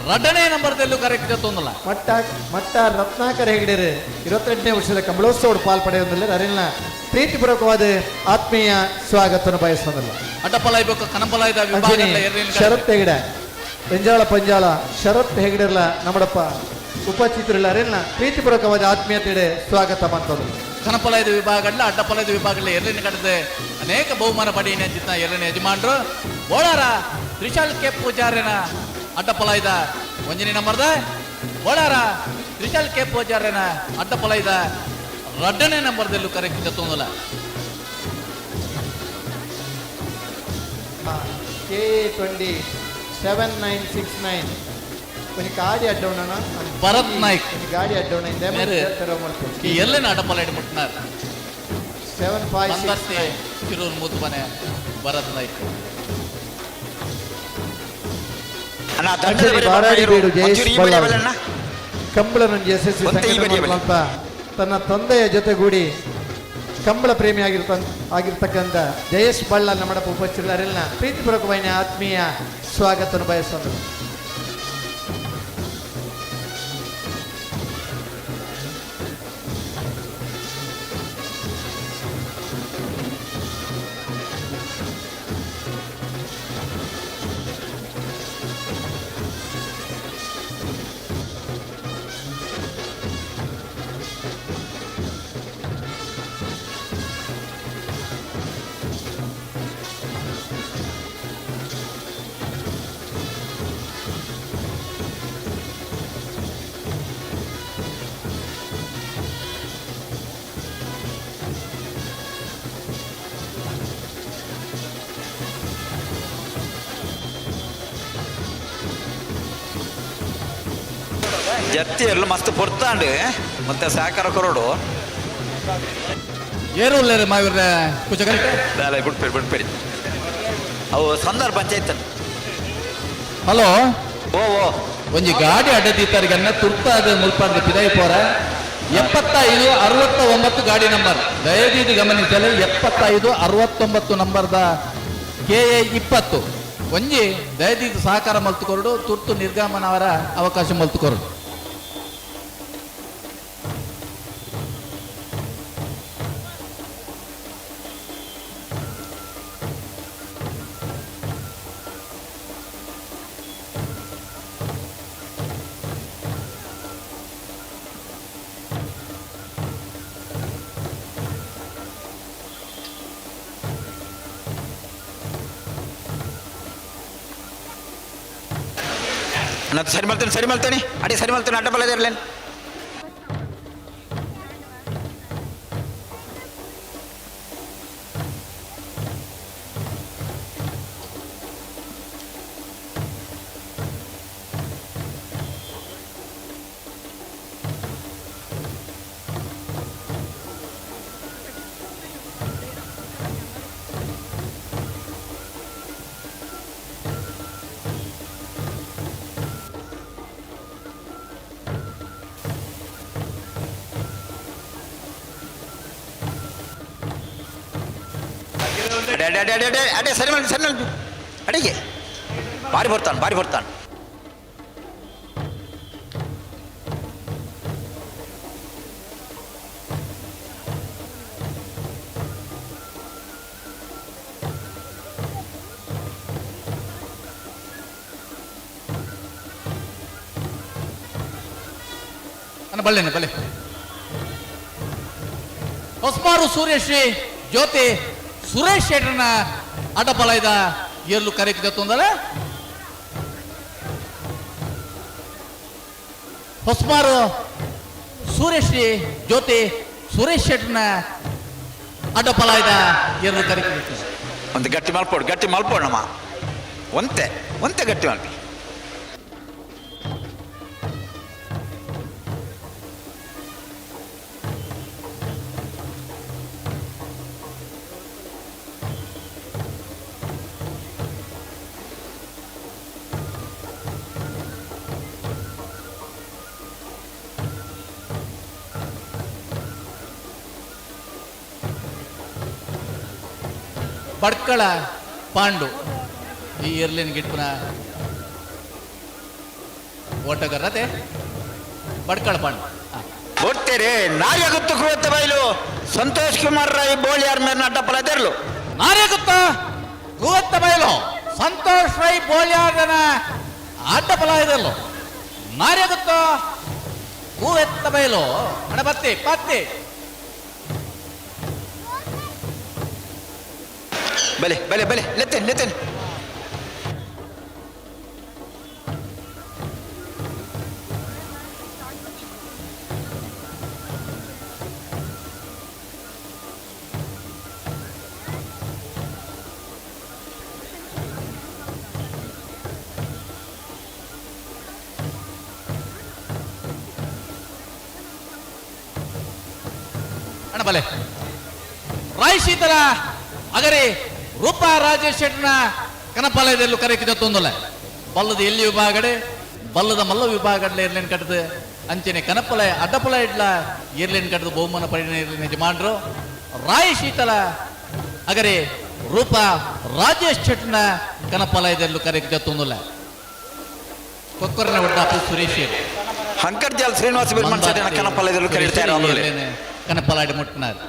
ರಡ್ಡನೇ ನಂಬರ್ದಲ್ಲೂ ಕರೆಕ್ಟ್ ತೊಂದಲ್ಲ. ಮಟ್ಟ ಮಟ್ಟ ರತ್ನಾಕರ್ ಹೆಗಡೆರು 22ನೇ ವರ್ಷದ ಕಂಬಳೋತ್ಸವ ಪಾಲ್ಪಡೆಯುವುದಿಲ್ಲ. ಅರಿನ ಪ್ರೀತಿಪೂರ್ವಕವಾದ ಆತ್ಮೀಯ ಸ್ವಾಗತವನ್ನು ಬಯಸೋದಿಲ್ಲ. ಅಡ್ಡಪಲ ಇಬೇಕು ಕನಪಲ ಇದ ಶರತ್ ಹೆಗಡೆ ಎಂಜಾಳ ಪಂಜಾಳ ಶರತ್ ಹೆಗಡೆರ್ಲ ನಮ್ಮಡಪ್ಪ ಉಪಸ್ಥಿತರಿಲ್ಲ. ಅರಿನ ಪ್ರೀತಿಪೂರ್ವಕವಾದ ಆತ್ಮೀಯತೆಡೆ ಸ್ವಾಗತ ಮಾಡ್ತದೆ. ಕನಪಲಯದ ವಿಭಾಗಗಳ ಅಡ್ಡಪಲಯದ ವಿಭಾಗಗಳ ಎರಡನೇ ಕಡದೆ ಅನೇಕ ಬಹುಮಾನ ಪಡೆಯಿನ ಜಿತ್ತ ಎರಡನೇ ಯಜಮಾನರು ಬೋಳಾರ ತ್ರಿಶಾಲ್ ಕೆ ಪೂಜಾರ್ಯನ ಅಡ್ಡಪಲಯದ ಒಂಜನೇ ನಂಬರ್ದ ಬೋಳಾರ ತ್ರಿಶಾಲ್ ಕೆ ಪೂಜಾರ್ಯನ ಅಡ್ಡಪಲಯದ ರಡ್ಡನೇ ನಂಬರ್ದಲ್ಲೂ ಕರೆಕ್ಟ್ ತೊಂದಲ್ಲ. K 207969 ಒಂದು ಗಾಡಿ ಅಡ್ಡೋಣ ಭರತ್ ನಾಯ್ಕ್ ಗಾಡಿ ಅಡ್ಡೋಣ ಈ ಎಲ್ಲೇನ ಅಡ್ಡಪಲ ಇಟ್ಬಿಟ್ನಾರ 7569 ಕಿರೂರ್ ಮೂತು ಮನೆ ಭರತ್ ನಾಯ್ಕ್. ಕಂಬಳನೊಂದು ಯಶಸ್ವಿ ಸಂಘಟನೆ ಅಂತ ತನ್ನ ತಂದೆಯ ಜೊತೆಗೂಡಿ ಕಂಬಳ ಪ್ರೇಮಿ ಆಗಿರ್ತಕ್ಕಂಥ ಜಯೇಶ್ ಬಳ್ಳ ನಮ್ಮಡಪ್ಪ ಉಪಸ್ಥಿತರೆಲ್ಲ ಪ್ರೀತಿಪೂರ್ವಕವಾದ ಆತ್ಮೀಯ ಸ್ವಾಗತವನ್ನು ಬಯಸೋದು. ಜತ್ತಿಯರ್ಲು ಮಸ್ತ್ ಪೊರ್ತಾಂಡು ಮತ್ತೆ ಸಹಕಾರ ಕೊರಡು. ಏರು ಉಲ್ಲೇರು ಮಾವಿರ ಕುಚಕರೆಟ್. ದಾಲ ಬಿಡ್ಪೇರಿ ಬಿಡ್ಪೇರಿ, ಅವು ಸಂದರ್ಭ ಪಂಚಾಯತ್. ಹಲೋ. ಓ ಓ ಒಂಜಿ ಗಾಡಿ ಅಡ್ಡದೀತರಿಗನ್ನ ತುರ್ತಾದ ಮುಲ್ಪಂದ ಪಿದೈ ಪೋರ. 75 69 ಗಾಡಿ ನಂಬರ್ ದಯದೀದು ಗಮನಿಸಲು. 75 69 ನಂಬರ್ದ ಕೆ ಎ 20 ಒಂಜಿ ದಯದೀದು ಸಹಕಾರ ಮಲ್ತುಕೊರಡು, ತುರ್ತು ನಿರ್ಗಮನವರ ಅವಕಾಶ ಮಲ್ತುಕೊರಡು. ನಾನು ಸರಿ ಮಾಡ್ತೇನೆ, ಸರಿ ಮಾಡ್ತೇನೆ, ಅಡಿ ಸರಿ ಮಾಡ್ತೇನೆ, ಅಡ್ಡ ಬಲ ಇರಲೇನು. ಅಡೆ ಅಡೆ ಅಡೆ ಅಡೆ ಅಡೆ ಅಡೆ ಸರಿ ಮಾಡಿ, ಸರಿ ಮಾಡಿ, ಅಡಿಗೆ ಬಾರಿ ಬರ್ತಾನೆ, ಬಾರಿ ಬರ್ತಾನೆ. ಅಣ್ಣ ಬಲ್ಲೇನೆ ಬಲ್ಲೆ. ಹೊಸ್ಮಾರು ಸೂರ್ಯಶ್ರೀ ಜ್ಯೋತಿ ಸುರೇಶ್ ಶೆಟ್ಟರ್ನ ಅಡ್ಡಪಲ ಇದ ಎಲ್ಲೂ ಕರೆಕ್ಟ್ ತೊಂದರೆ. ಹೊಸ್ಮಾರು ಸೂರ್ಯಶ್ರೀ ಜ್ಯೋತಿ ಸುರೇಶ್ ಶೆಟ್ಟರ್ನ ಅಡ್ಡಪಲ ಇದ ಎಲ್ಲೂ ಕರೆಕ್ಟ್. ಒಂದು ಗಟ್ಟಿ ಮಲ್ಪೋಡು, ಗಟ್ಟಿ ಮಲ್ಪೋಣಮ್ಮ, ಒಂತೆ ಒಂತೆ ಗಟ್ಟಿ ಮಲ್ಪಿ. ಬಡ್ಕಳ ಪಾಂಡು ಈ ಏರ್ಲೈನ್ ಗಿಟ್ಪನ ಓಟಗಾರತೆ ಬಡ್ಕಳ ಪಾಂಡು. ಕೊಡ್ತೀರಿ ನಾರ್ಯಗುತ್ತು ಕೂವತ್ತ ಬೈಲು ಸಂತೋಷ್ ಕುಮಾರ್ ರೈ ಬೋಳಿಯಾರ್ ಮೇರ್ನ ಅಡ್ಡಪ್ಪಲ ತೆರಲು. ನಾರ್ಯಗುತ್ತ ಕೂವತ್ತ ಬೈಲು ಸಂತೋಷ್ ರೈ ಬೋಳಿಯಾರ್ನ ಅಡ್ಡಪಲ ಇದೆಲ್ಲೋ. ನಾರ್ಯಗುತ್ತ ಕೂವೆತ್ತ ಬೈಲು ಹಣ ಬತ್ತಿ ಪತ್ತಿ. ಬಲೆ ಬಲೆ ಬಲೆ ಲೆತ್ತೇನೆ ಲೆತ್ತೇನೆ. ಅಣ್ಣ ಬಲೆ. ರಾಯ್ ಶೀತಲ ಅಗರಿ ರೂಪಾ ರಾಜೇಶ್ ಶೆಟ್ಟರ್ನ ಕನಪಾಲಯದಲ್ಲೂ ಕರೆಕಿದ ತೊಂದಲೆ. ಬಲ್ಲದ ಎಲ್ಲಿ ವಿಭಾಗಡೆ ಬಲ್ಲದ ಮಲ್ಲ ವಿಭಾಗಡ್ಲೆ ಏರ್ಲೈನ್ ಕಟ್ಟದ ಅಂಚನೆ ಕನಪಲ ಅಡ್ಡಪಲ ಇಡ್ಲ ಏರ್ಲೈನ್ ಕಟ್ಟದ ಬಹುಮಾನ ಪರಿಣಯ ಏರ್ಲೈನ್ ಯಜಮಾನರು ರಾಯ್ ಶೀತಲ ಅಗರಿ ರೂಪಾ ರಾಜೇಶ್ ಶೆಟ್ಟರ್ನ ಕನಪಾಲಯದಲ್ಲೂ ಕರೆಕಿದ ತೊಂದಲೆ. ಕೊಕ್ಕರನ ಒಡ್ಡಾಪು ಸುರೇಶ್ ಹಂಕರ್ಜಾಲ್ ಶ್ರೀನಿವಾಸ ಬಿರ್ಮನ್ ಶೆಟ್ಟರ್ನ ಕನಪಾಲಯದಲ್ಲೂ ಕರೀತಾರೆ. ಕನಪಲಾಡಿ ಮುಟ್ಟಿನಾರ್.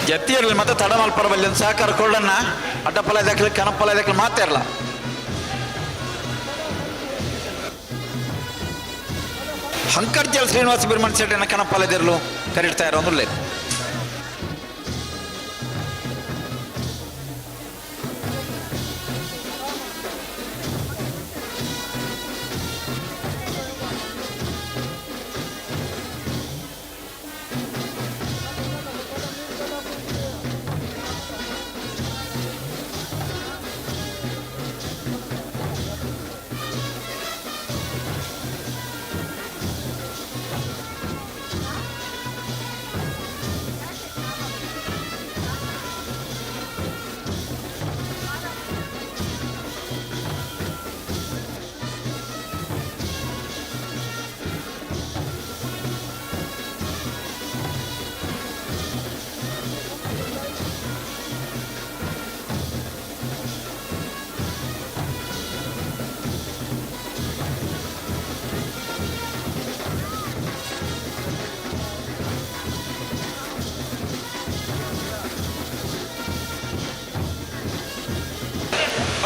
ಜತ್ತಿಯರ್ಲಿ ಮತ್ತೆ ತಡ ಮಲ್ಪರ ಬಲ್ಲಿ ಒಂದು ಸಹಕಾರ ಕೊಡಣ್ಣ. ಅಡ್ಡಪಲ ಇದಕ್ಕೆ ಕನಪಲ ಇದಕ್ಕೆ ಮಾತಾಡಲ್ಲ. ಹಂಕರ್ಜಲ್ ಶ್ರೀನಿವಾಸ ಬಿರ್ಮಣ್ ಶೆಟ್ಟಿನ ಕನಪಲ ಇದಿರ್ಲು ಕರಿಡ್ತಾ ಇರೋ ಒಂದು.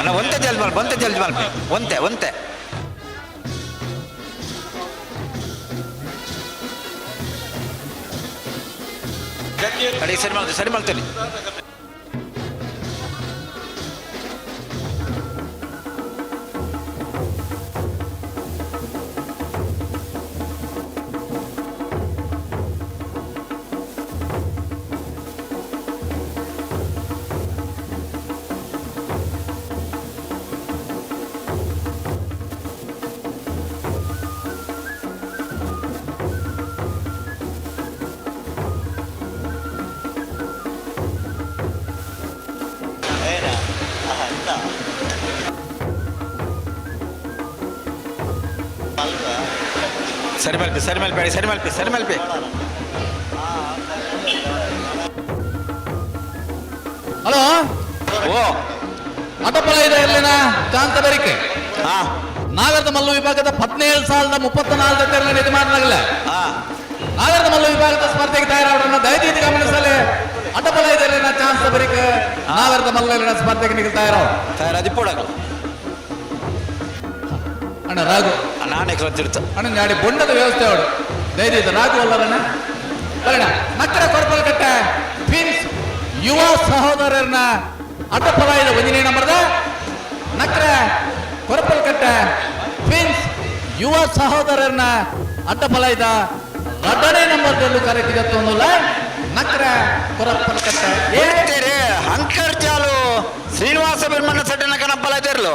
ಅಣ್ಣ ಒಂತೆ ಜಲ್ದಿ ಮಲ್ಪ, ಒಂತೆ ಜಲ್ದಿ ಮಲ್ಪಿ, ಒಂತೆ ಒಂತೆ. ಅಡಿ ಸರಿ ಮಾಡ್ತೀನಿ, ಸರಿ ಮಾಡ್ತೇನೆ. ಸರಿ ಮಲ್ಪಿ, ಸರಿ ಮಲ್ಪಿ, ಸರಿ ಮಲ್ಪಿ, ಸರಿ ಮಲ್ಪಿ. ಹಲೋ. ಓ ಅಟಪಲ ಇದೆ ಎಲ್ಲಿನ ಕಾಂತ ಬೆರಿಕೆ. ನಾಗರದ ಮಲ್ಲು ವಿಭಾಗದ 17,034 ಯಜಮಾನರಾಗಲ್ಲ. ನಾಗರದ ಮಲ್ಲು ವಿಭಾಗದ ಸ್ಪರ್ಧೆಗೆ ತಯಾರಾದವರನ್ನು ದಯದೀತಿ ಗಮನಿಸಲಿ. ಅಟಪಲ ಇದೆ ಎಲ್ಲಿನ ಚಾನ್ಸ್ ಬರಿಕೆ ನಾಗರದ ಮಲ್ಲು ಸ್ಪರ್ಧೆಗೆ ನಿಗಲ್ ತಯಾರಾವ. ತಯಾರಾದಿಪ್ಪೋಡಾಗಲ್ಲ. ಅಣ್ಣ ರಾಘು. ನಾನೇ ಕಲ್ತಿರ್ತ. ಅಣ್ಣ ನಾಡಿ ಬೊಂಡದ ವ್ಯವಸ್ಥೆ ಅವಳು ದಯದೀತ ರಾಘು ಅಲ್ಲರಣ್ಣ ಬರೋಣ. ನಕ್ಕರ ಕೊರಪಲ್ ಕಟ್ಟ ಟ್ವಿನ್ಸ್ ಯುವ ಸಹೋದರರನ್ನ ಅಡ್ಡಪಲಾಯದ ಒಂದನೇ ನಂಬರ್ದ ನಕ್ಕರ ಕೊರಪಲ್ ಕಟ್ಟ ಟ್ವಿನ್ಸ್ ಯುವ ಸಹೋದರರನ್ನ ಅಡ್ಡಪಲಾಯದ ಎರಡನೇ ನಂಬರ್ದಲ್ಲೂ ಕರೆಕ್ಟ್ ನಕ್ಕರ ಕೊರಪಲ್ ಕಟ್ಟ. ಹೇಳ್ತೀರಿ ಅಂಕರ್ ಚಾಲು ಶ್ರೀನಿವಾಸ ಬಿರ್ಮಣ್ಣ ಸೆಟ್ಟನ ಕಣಪ್ಪಲ ಇರ್ಲು.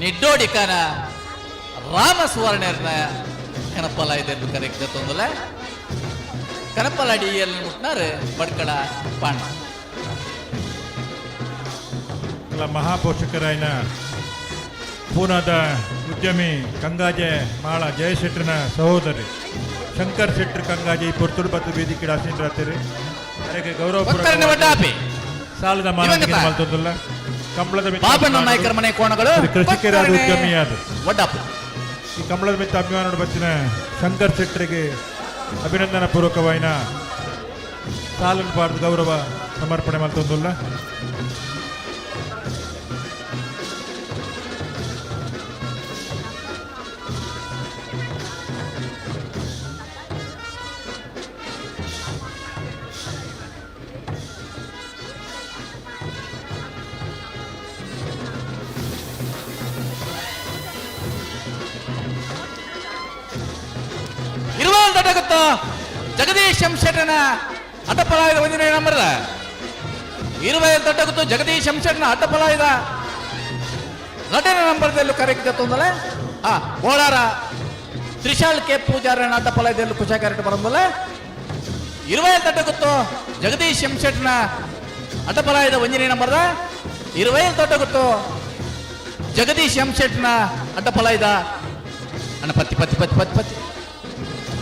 ನಿಡ್ಡೋಡಿಕನ ರಾಮ ಸುವರ್ಣರ್ನ ಕನಪಲ ಇದೆ ಕರೆಕ್ಟ್ ತೊಂದಲ ಕನಪಲ ಅಡಿಯಲ್ಲಿ ಮುಟ್ನಾರು ಬಡ್ಕಳ ಪಾಂಡ. ಮಹಾಪೋಷಕರಾಯನ ಪೂನಾದ ಉದ್ಯಮಿ ಕಂಗಾಜೆ ಮಾಳ ಜಯಶೆಟ್ಟರನ ಸಹೋದರಿ ಶಂಕರ್ ಶೆಟ್ಟರ್ ಕಂಗಾಜೆ ಈ ಪೊರ್ತುಡು ಬತ್ತು ವೇದಿಕೆ ಆಸೀನರಾತಿರಿ. ಅದಕ್ಕೆ ಗೌರವ ಸಾಲದ ಮಾನವಿಗೆ ಮಲ್ತೊಂದುಲ್ಲ ಕಂಬಳದ ಮಿತ್ತ ಬಾಬಣ್ಣ ನಾಯ್ಕರ ಮನೆ ಕೋಣಗಳು ಕೃಷಿಕರಾದ ಉದ್ಯಮಿಯಾದ ವಡ್ಡಾಪು. ಈ ಕಂಬಳದ ಮಿತ್ತ ಅಭಿಮಾನ ಬತ್ತಿನ ಶಂಕರ್ ಶೆಟ್ಟರಿಗೆ ಅಭಿನಂದನಾ ಪೂರ್ವಕವಾಯಿನ ಸಾಲನ್ನು ಪಾಡ್ದು ಗೌರವ ಸಮರ್ಪಣೆ ಮಲ್ತೊಂದುಲ್ಲ. ಇರುವಲ್ ದೊಡ್ಡ ಜಗದೀಶ್ ಎಂ ಶೆಟ್ಟನ ಅಡ್ಡಪಲಾಯದ ಒಂದನೇ ನಂಬರ್ದ ಇರುವಲ್ ದೊಡ್ಡ ಜಗದೀಶ್ ಎಂ ಶೆಟ್ಟನ ಅಡ್ಡಪಲಾಯದ ಎರಡನೇ ನಂಬರ್ದಲ್ಲೂ ಕರೆಕ್ಟ್ ತೊಂದಲೆ. ಆ ಬೋಳಾರ ತ್ರಿಶಾಲ್ ಕೆ ಪೂಜಾರನ ಅಡ್ಡಪಲಾಯದಲ್ಲೂ ಕುಶ ಕರೆಕ್ಟ್ ಬರಂದಲ್ಲ. ಇರುವಲ್ ದೊಡ್ಡ ಜಗದೀಶ್ ಎಂ ಶೆಟ್ಟನ ಅಡ್ಡಪಲಾಯದ ಒಂದನೇ ನಂಬರ್ದ ಇರುವಲ್ ದೊಡ್ಡ ಜಗದೀಶ್ ಎಂ ಶೆಟ್ಟನ ಅಡ್ಡಪಲಾಯದ ಅಣ್ಣ ಪತ್ತಿ ಪತ್ತಿ ಪತ್ತಿ ಪತ್ತಿ ಪತ್ತಿ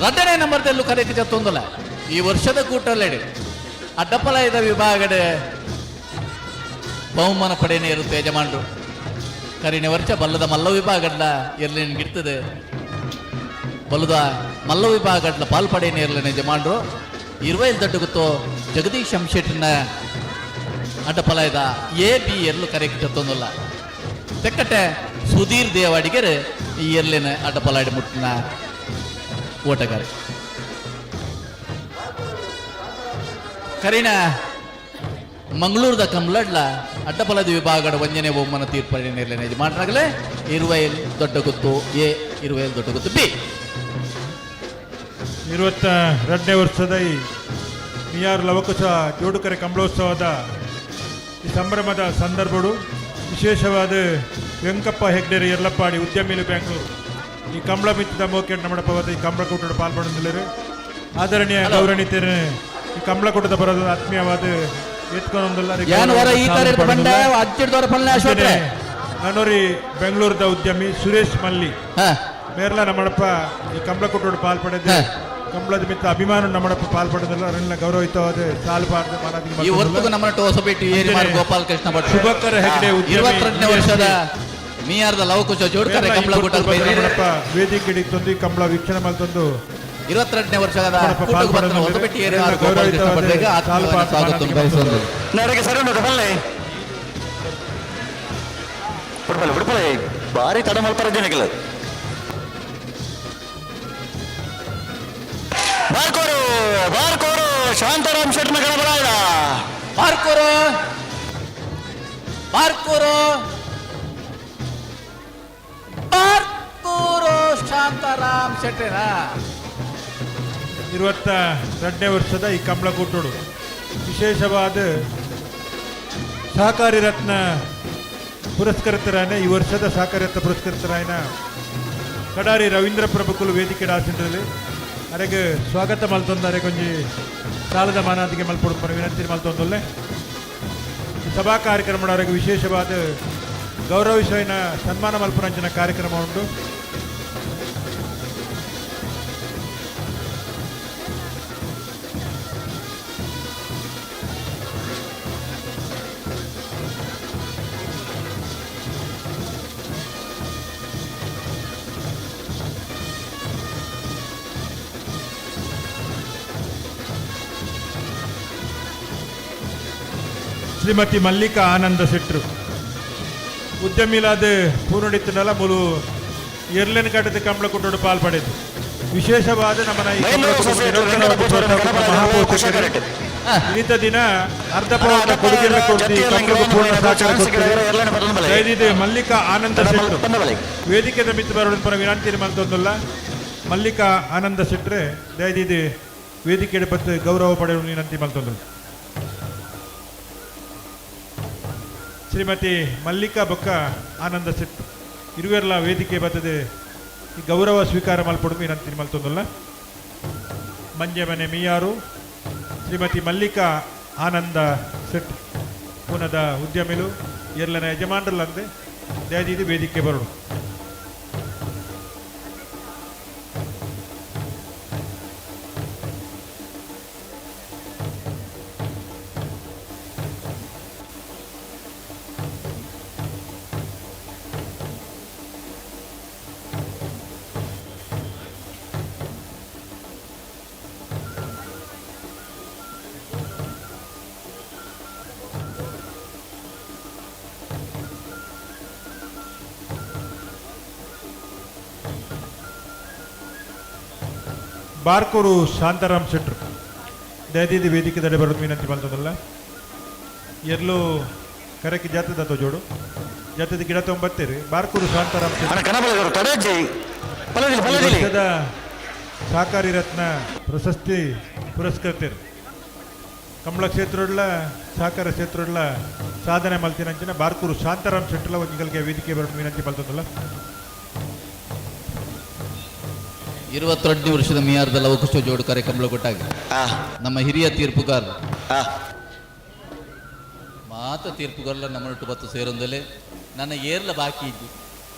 ರಡ್ಡನೇ ನಂಬರ್ದಲ್ಲೂ ಕರೆಕ್ಟ್ ತೊಂದಲ್ಲ. ಈ ವರ್ಷದ ಕೂಟಲ್ಲೆಡೆ ಅಡ್ಡಪಲಾಯದ ವಿಭಾಗಡೆ ಬಹುಮಾನ ಪಡೆಯನೇ ಇರುತ್ತೆ ಯಜಮಾನರು. ಕರಿನ ವರ್ಷ ಬಲ್ಲದ ಮಲ್ಲ ವಿಭಾಗಡ್ಲ ಎರ್ಲೇನು ಗಿಡ್ತದೆ ಬಲ್ಲದ ಮಲ್ಲ ವಿಭಾಗಡ್ಲ ಪಾಲ್ ಪಡೆಯನೇ ಇರಲೇನೆ ಯಜಮಾನರು. ಇರುವೈಲ್ ದೊಡ್ಡಗುತ್ತು ಜಗದೀಶ್ ಶೆಟ್ಟಿನ ಅಡ್ಡಪಲಾಯದ ಎ ಬಿ ಎರ್ಲು ಕರೆಕ್ ಜತ್ತೊಂದುಲ್ಲ. ತೆಕ್ಕಟ್ಟೆ ಸುಧೀರ್ ದೇವಾಡಿಗೆರೆ ಈ ಎರ್ಲಿನ ಅಡ್ಡಪಲಾಯ್ಡ್ ಮುಟ್ಟಿನ ಓಟಗಾರ. ಕರಿನ ಮಂಗಳೂರದ ಕಮ್ಲಡ್ಲ ಅಡ್ಡಪಲದ ವಿಭಾಗದ ಒಂಜನೇ ಬೊಮ್ಮನ ತೀರ್ಪು ನಿರ್ಣಯ ಯಜಮಾನರಾಗಲೇ ಇರುವೈಲ್ ದೊಡ್ಡಗುತ್ತು ಎ, ಇರುವೈಲ್ ದೊಡ್ಡಗುತ್ತು ಬಿ. 22ನೇ ವರ್ಷದ ಈ ಮಿಯಾರ್ ಲವಕುಶ ಜೋಡುಕರೆ ಕಂಬಳೋತ್ಸವದ ಈ ಸಂಭ್ರಮದ ಸಂದರ್ಭಡು ವಿಶೇಷವಾದ ವೆಂಕಪ್ಪ ಹೆಗ್ಡೆರೆ ಯರ್ಲಪ್ಪಾಡಿ ಉದ್ಯಮಿಲು ಬೆಂಗಳೂರು ಈ ಕಂಬಳ ಮಿತ್ತದ ಮೋಕೆಟ್ ನಮ್ಮಡಪವಾದ ಈ ಕಂಬಳ ಕೂಟದ ಪಾಲ್ಪಡೊಂದಿಲ್ಲರು ಆದರಣೀಯ ಗೌರವೀತರು ಈ ಕಂಬಳ ಕೂಟದ ಬರೋದು ಆತ್ಮೀಯವಾದ ಎತ್ಕೊಂಡೊಂದುಲ್ಲ. ಯಾನ್ ವರ ಈ ತರ ಹಿಡ್ದು ಬಂಡೆ, ಅಜ್ಜಿಡ್ದವರ ಪಲ್ಲೆ ಅಶ್ವತ್ಥೆ. ನಾನೋರಿ ಬೆಂಗಳೂರದ ಉದ್ಯಮಿ ಸುರೇಶ್ ಮಲ್ಲಿ ಮೇರ್ಲ ನಮ್ಮಡಪ್ಪ ಈ ಕಂಬಳ ಕೂಟದ ಪಾಲ್ಪಡೆದು ಕಂಬಳದ ಮಿತ್ತ ಅಭಿಮಾನ ನಮ್ಮಡಪ್ಪ ಪಾಲ್ಪಡೆದಲ್ಲ ಅವರೆಲ್ಲ ಗೌರವಯುತವಾದ ಸಾಲು ಪಾಡ್ದು ಮಾರಾದಿಗೆ ಈ ಹೊತ್ತಿಗೂ ನಮ್ಮನ್ನ ಹೊಸಪೇಟೆ ಏರಿ ಮಾರು ಗೋಪಾಲ ಕೃಷ್ಣ ಭಟ್. ಶುಭಕರ ಹೆಗ್ಡೆ ಉದ್ಯಮಿ 22ನೇ ವರ್ಷದ ಮಿಯಾರ್ದ ಲವಕುಶ ಜೋಡ್ಕರೆ ಕಂಬಳ ಕೂಟ ನಮ್ಮಡಪ್ಪ ವೇದಿಕೆ ಹಿಡಿತೊಂದು ಈ ಕಂಬಳ ವೀಕ್ಷಣೆ ಮಲ್ತೊಂದು 22ನೇ ವರ್ಷದ ನಮ್ಮಡಪ್ಪ ಕೂಟಕ್ಕೆ ಬಂದ ಪಾಲ್ಪಡೆದು ಹೊಸಪೇಟೆ ಏರಿ ಮಾರು ಅವರೆಲ್ಲ ಗೋಪಾಲ ಕೃಷ್ಣ ಗೌರವಯುತವಾದ ಭಟ್ರಿಗೆ ಸಾಲು ಆತ್ಮೀಯವಾದ ಪಾಡ್ದು ಸ್ವಾಗತ ಮಾರಾದಿಗೆ ಬಯಸೊಂದು. ನರಗೆ ಸರಿ ಉಂಟು ಬಲ್ಲೆ ಬಿಡ್ಪಲೆ ಬಿಡ್ಪಲೆ ಭಾರಿ ತಡ ಮಲ್ಪರ ಜನಗಳು. ಬಾರ್ಕೋರು ಬಾರ್ಕೋರು ಶಾಂತಾರಾಮ್ ಶೆಟ್ನ ಗಣಬರಾಯ. ಬಾರ್ಕೋರು ಬಾರ್ಕೋರು ಬಾರ್ಕೋರು ಶಾಂತಾರಾಮ್ ಶೆಟ್ಟೇನಾ. 22ನೇ ವರ್ಷದ ಈ ಕಂಬಳ ಕೂಟೋಡು ವಿಶೇಷವಾದ ಸಹಕಾರಿ ರತ್ನ ಪುರಸ್ಕೃತರಾಯನ ಈ ವರ್ಷದ ಸಹಕಾರಿ ರತ್ನ ಪುರಸ್ಕೃತರಾಯನ ಕಡಾರಿ ರವೀಂದ್ರ ಪ್ರಭುಕುಲು ವೇದಿಕೆ ಆಸೀನ್ರಲ್ಲಿ ಅರೆಗೆ ಸ್ವಾಗತ ಮಲ್ತೊಂದು ಅರೆಗೆ ಒಂಜಿ ಸಾಲದ ಮಾನಾದಿಗೆ ಮಲ್ಪೊಡು ವಿನಂತಿ ಮಲ್ತೊಂದುಲ್ಲೆ. ಈ ಸಭಾ ಕಾರ್ಯಕ್ರಮ ಅರೆಗೆ ವಿಶೇಷವಾದ ಗೌರವಿಸಿನ ಸನ್ಮಾನ ಮಲ್ಪುನಂಚಿನ ಕಾರ್ಯಕ್ರಮ ಉಂಟು. ಶ್ರೀಮತಿ ಮಲ್ಲಿಕಾ ಆನಂದ ಶೆಟ್ರು ಉದ್ಯಮಿಲಾದ ಪೂರ್ಣಡಿತ್ತನಲ್ಲ ಮೂಲು ಎರ್ಲೆನ್ ಕಟ್ಟದ ಕಂಬಳ ಕುಟ್ಟೋಡು ಪಾಲ್ ಪಡೆದು ವಿಶೇಷವಾದ ನಮ್ಮನ ಈ ಕಂಬಳ ಕುಟುಂಬದ ನಿರಂತರವಾದ ಪ್ರೋತ್ಸಾಹ ಕೊಟ್ಟ ಮಹಾಪೋಷಕರು. ಇನ್ನಿತ ದಿನ ಅರ್ಧ ಪೌಂಡ್ ಕೊಡುಗೆಯನ್ನು ಕೊಡ್ತಿ ಕಂಬಳಕ್ಕೆ ಪೂರ್ಣ ಸಹಕಾರ ಕೊಡ್ತಾರೆ. ದಯವಿಟ್ಟು ಮಲ್ಲಿಕಾ ಆನಂದ ಶೆಟ್ರು ವೇದಿಕೆ ಮಿತ್ರ ಬರೋಣ ಪರ ವಿನಂತಿ ಮಲ್ತೊಂದುಲ್ಲ. ಮಲ್ಲಿಕಾ ಆನಂದ ಶೆಟ್ರೆ ದಯದಿದ್ದು ವೇದಿಕೆ ಬತ್ತು ಗೌರವ ಪಡೆಯುವ ವಿನಂತಿ ಮಲ್ತೊಂದುಲ್ಲ. ಶ್ರೀಮತಿ ಮಲ್ಲಿಕಾ ಬೊಕ್ಕ ಆನಂದ ಶೆಟ್ರು ಇರುವೆರ್ಲ ವೇದಿಕೆ ಬತ್ತದೆ ಈ ಗೌರವ ಸ್ವೀಕಾರ ಮಲ್ಪೊಡು ವಿನಂತಿ ಮಲ್ತೊಂದುಲ್ಲ. ಮಂಜೆ ಮನೆ ಮಿಯಾರು ಶ್ರೀಮತಿ ಮಲ್ಲಿಕಾ ಆನಂದ ಶೆಟ್ ಪುನದ ಉದ್ಯಮಿಲು ಎರ್ಲನ ಯಜಮಾನರಲ್ಲಂದೆ ದಯದೀದಿ ವೇದಿಕೆ ಬರೋಣ. ಬಾರ್ಕೂರು ಶಾಂತಾರಾಮ್ ಶೆಟ್ರು ದಯದೀದಿ ವೇದಿಕೆ ದಡೆ ಬರೋದು ವಿನಂತಿ ಮಲ್ತದಲ್ಲ. ಎಲ್ಲೂ ಕರೆಕ್ಕೆ ಜಾತದ ಜೋಡು ಜಾತದ ಗಿಡ ತೊಂಬತ್ತೀರಿ ಬಾರ್ಕೂರು ಶಾಂತಾರಾಮ್ ಶೆಟ್ರು. ಈ ವರ್ಷದ ಸಹಕಾರಿ ರತ್ನ ಪ್ರಶಸ್ತಿ ಪುರಸ್ಕೃತರು ಕಮಲ ಕ್ಷೇತ್ರಡ್ಲ ಸಹಕಾರ ಕ್ಷೇತ್ರಡ್ಲ ಸಾಧನೆ ಮಲ್ತಿನಂಚಿನ ಬಾರ್ಕೂರು ಶಾಂತಾರಾಮ್ ಶೆಟ್ಟರ್ಲ ಒಂಜಿಗಳಿಗೆ ವೇದಿಕೆ ಬರೋದು ವಿನಂತಿ ಮಲ್ತದಲ್ಲ. 22ನೇ ವರ್ಷದ ಮಿಯಾರ್ದ ಲವಕುಶ ಜೋಡು ಕಾರ್ಯಕ್ರಮ ಕೊಟ್ಟಾಗ ನಮ್ಮ ಹಿರಿಯ ತೀರ್ಪುಗಾರ ಮಾತ ತೀರ್ಪುಗಾರಲ ನಮ್ಮನೊಟ್ಟು ಬತ್ತು ಸೇರೊಂದಲೆ ನನ್ನ ಏರ್ಲ ಬಾಕಿ ಇದ್ದು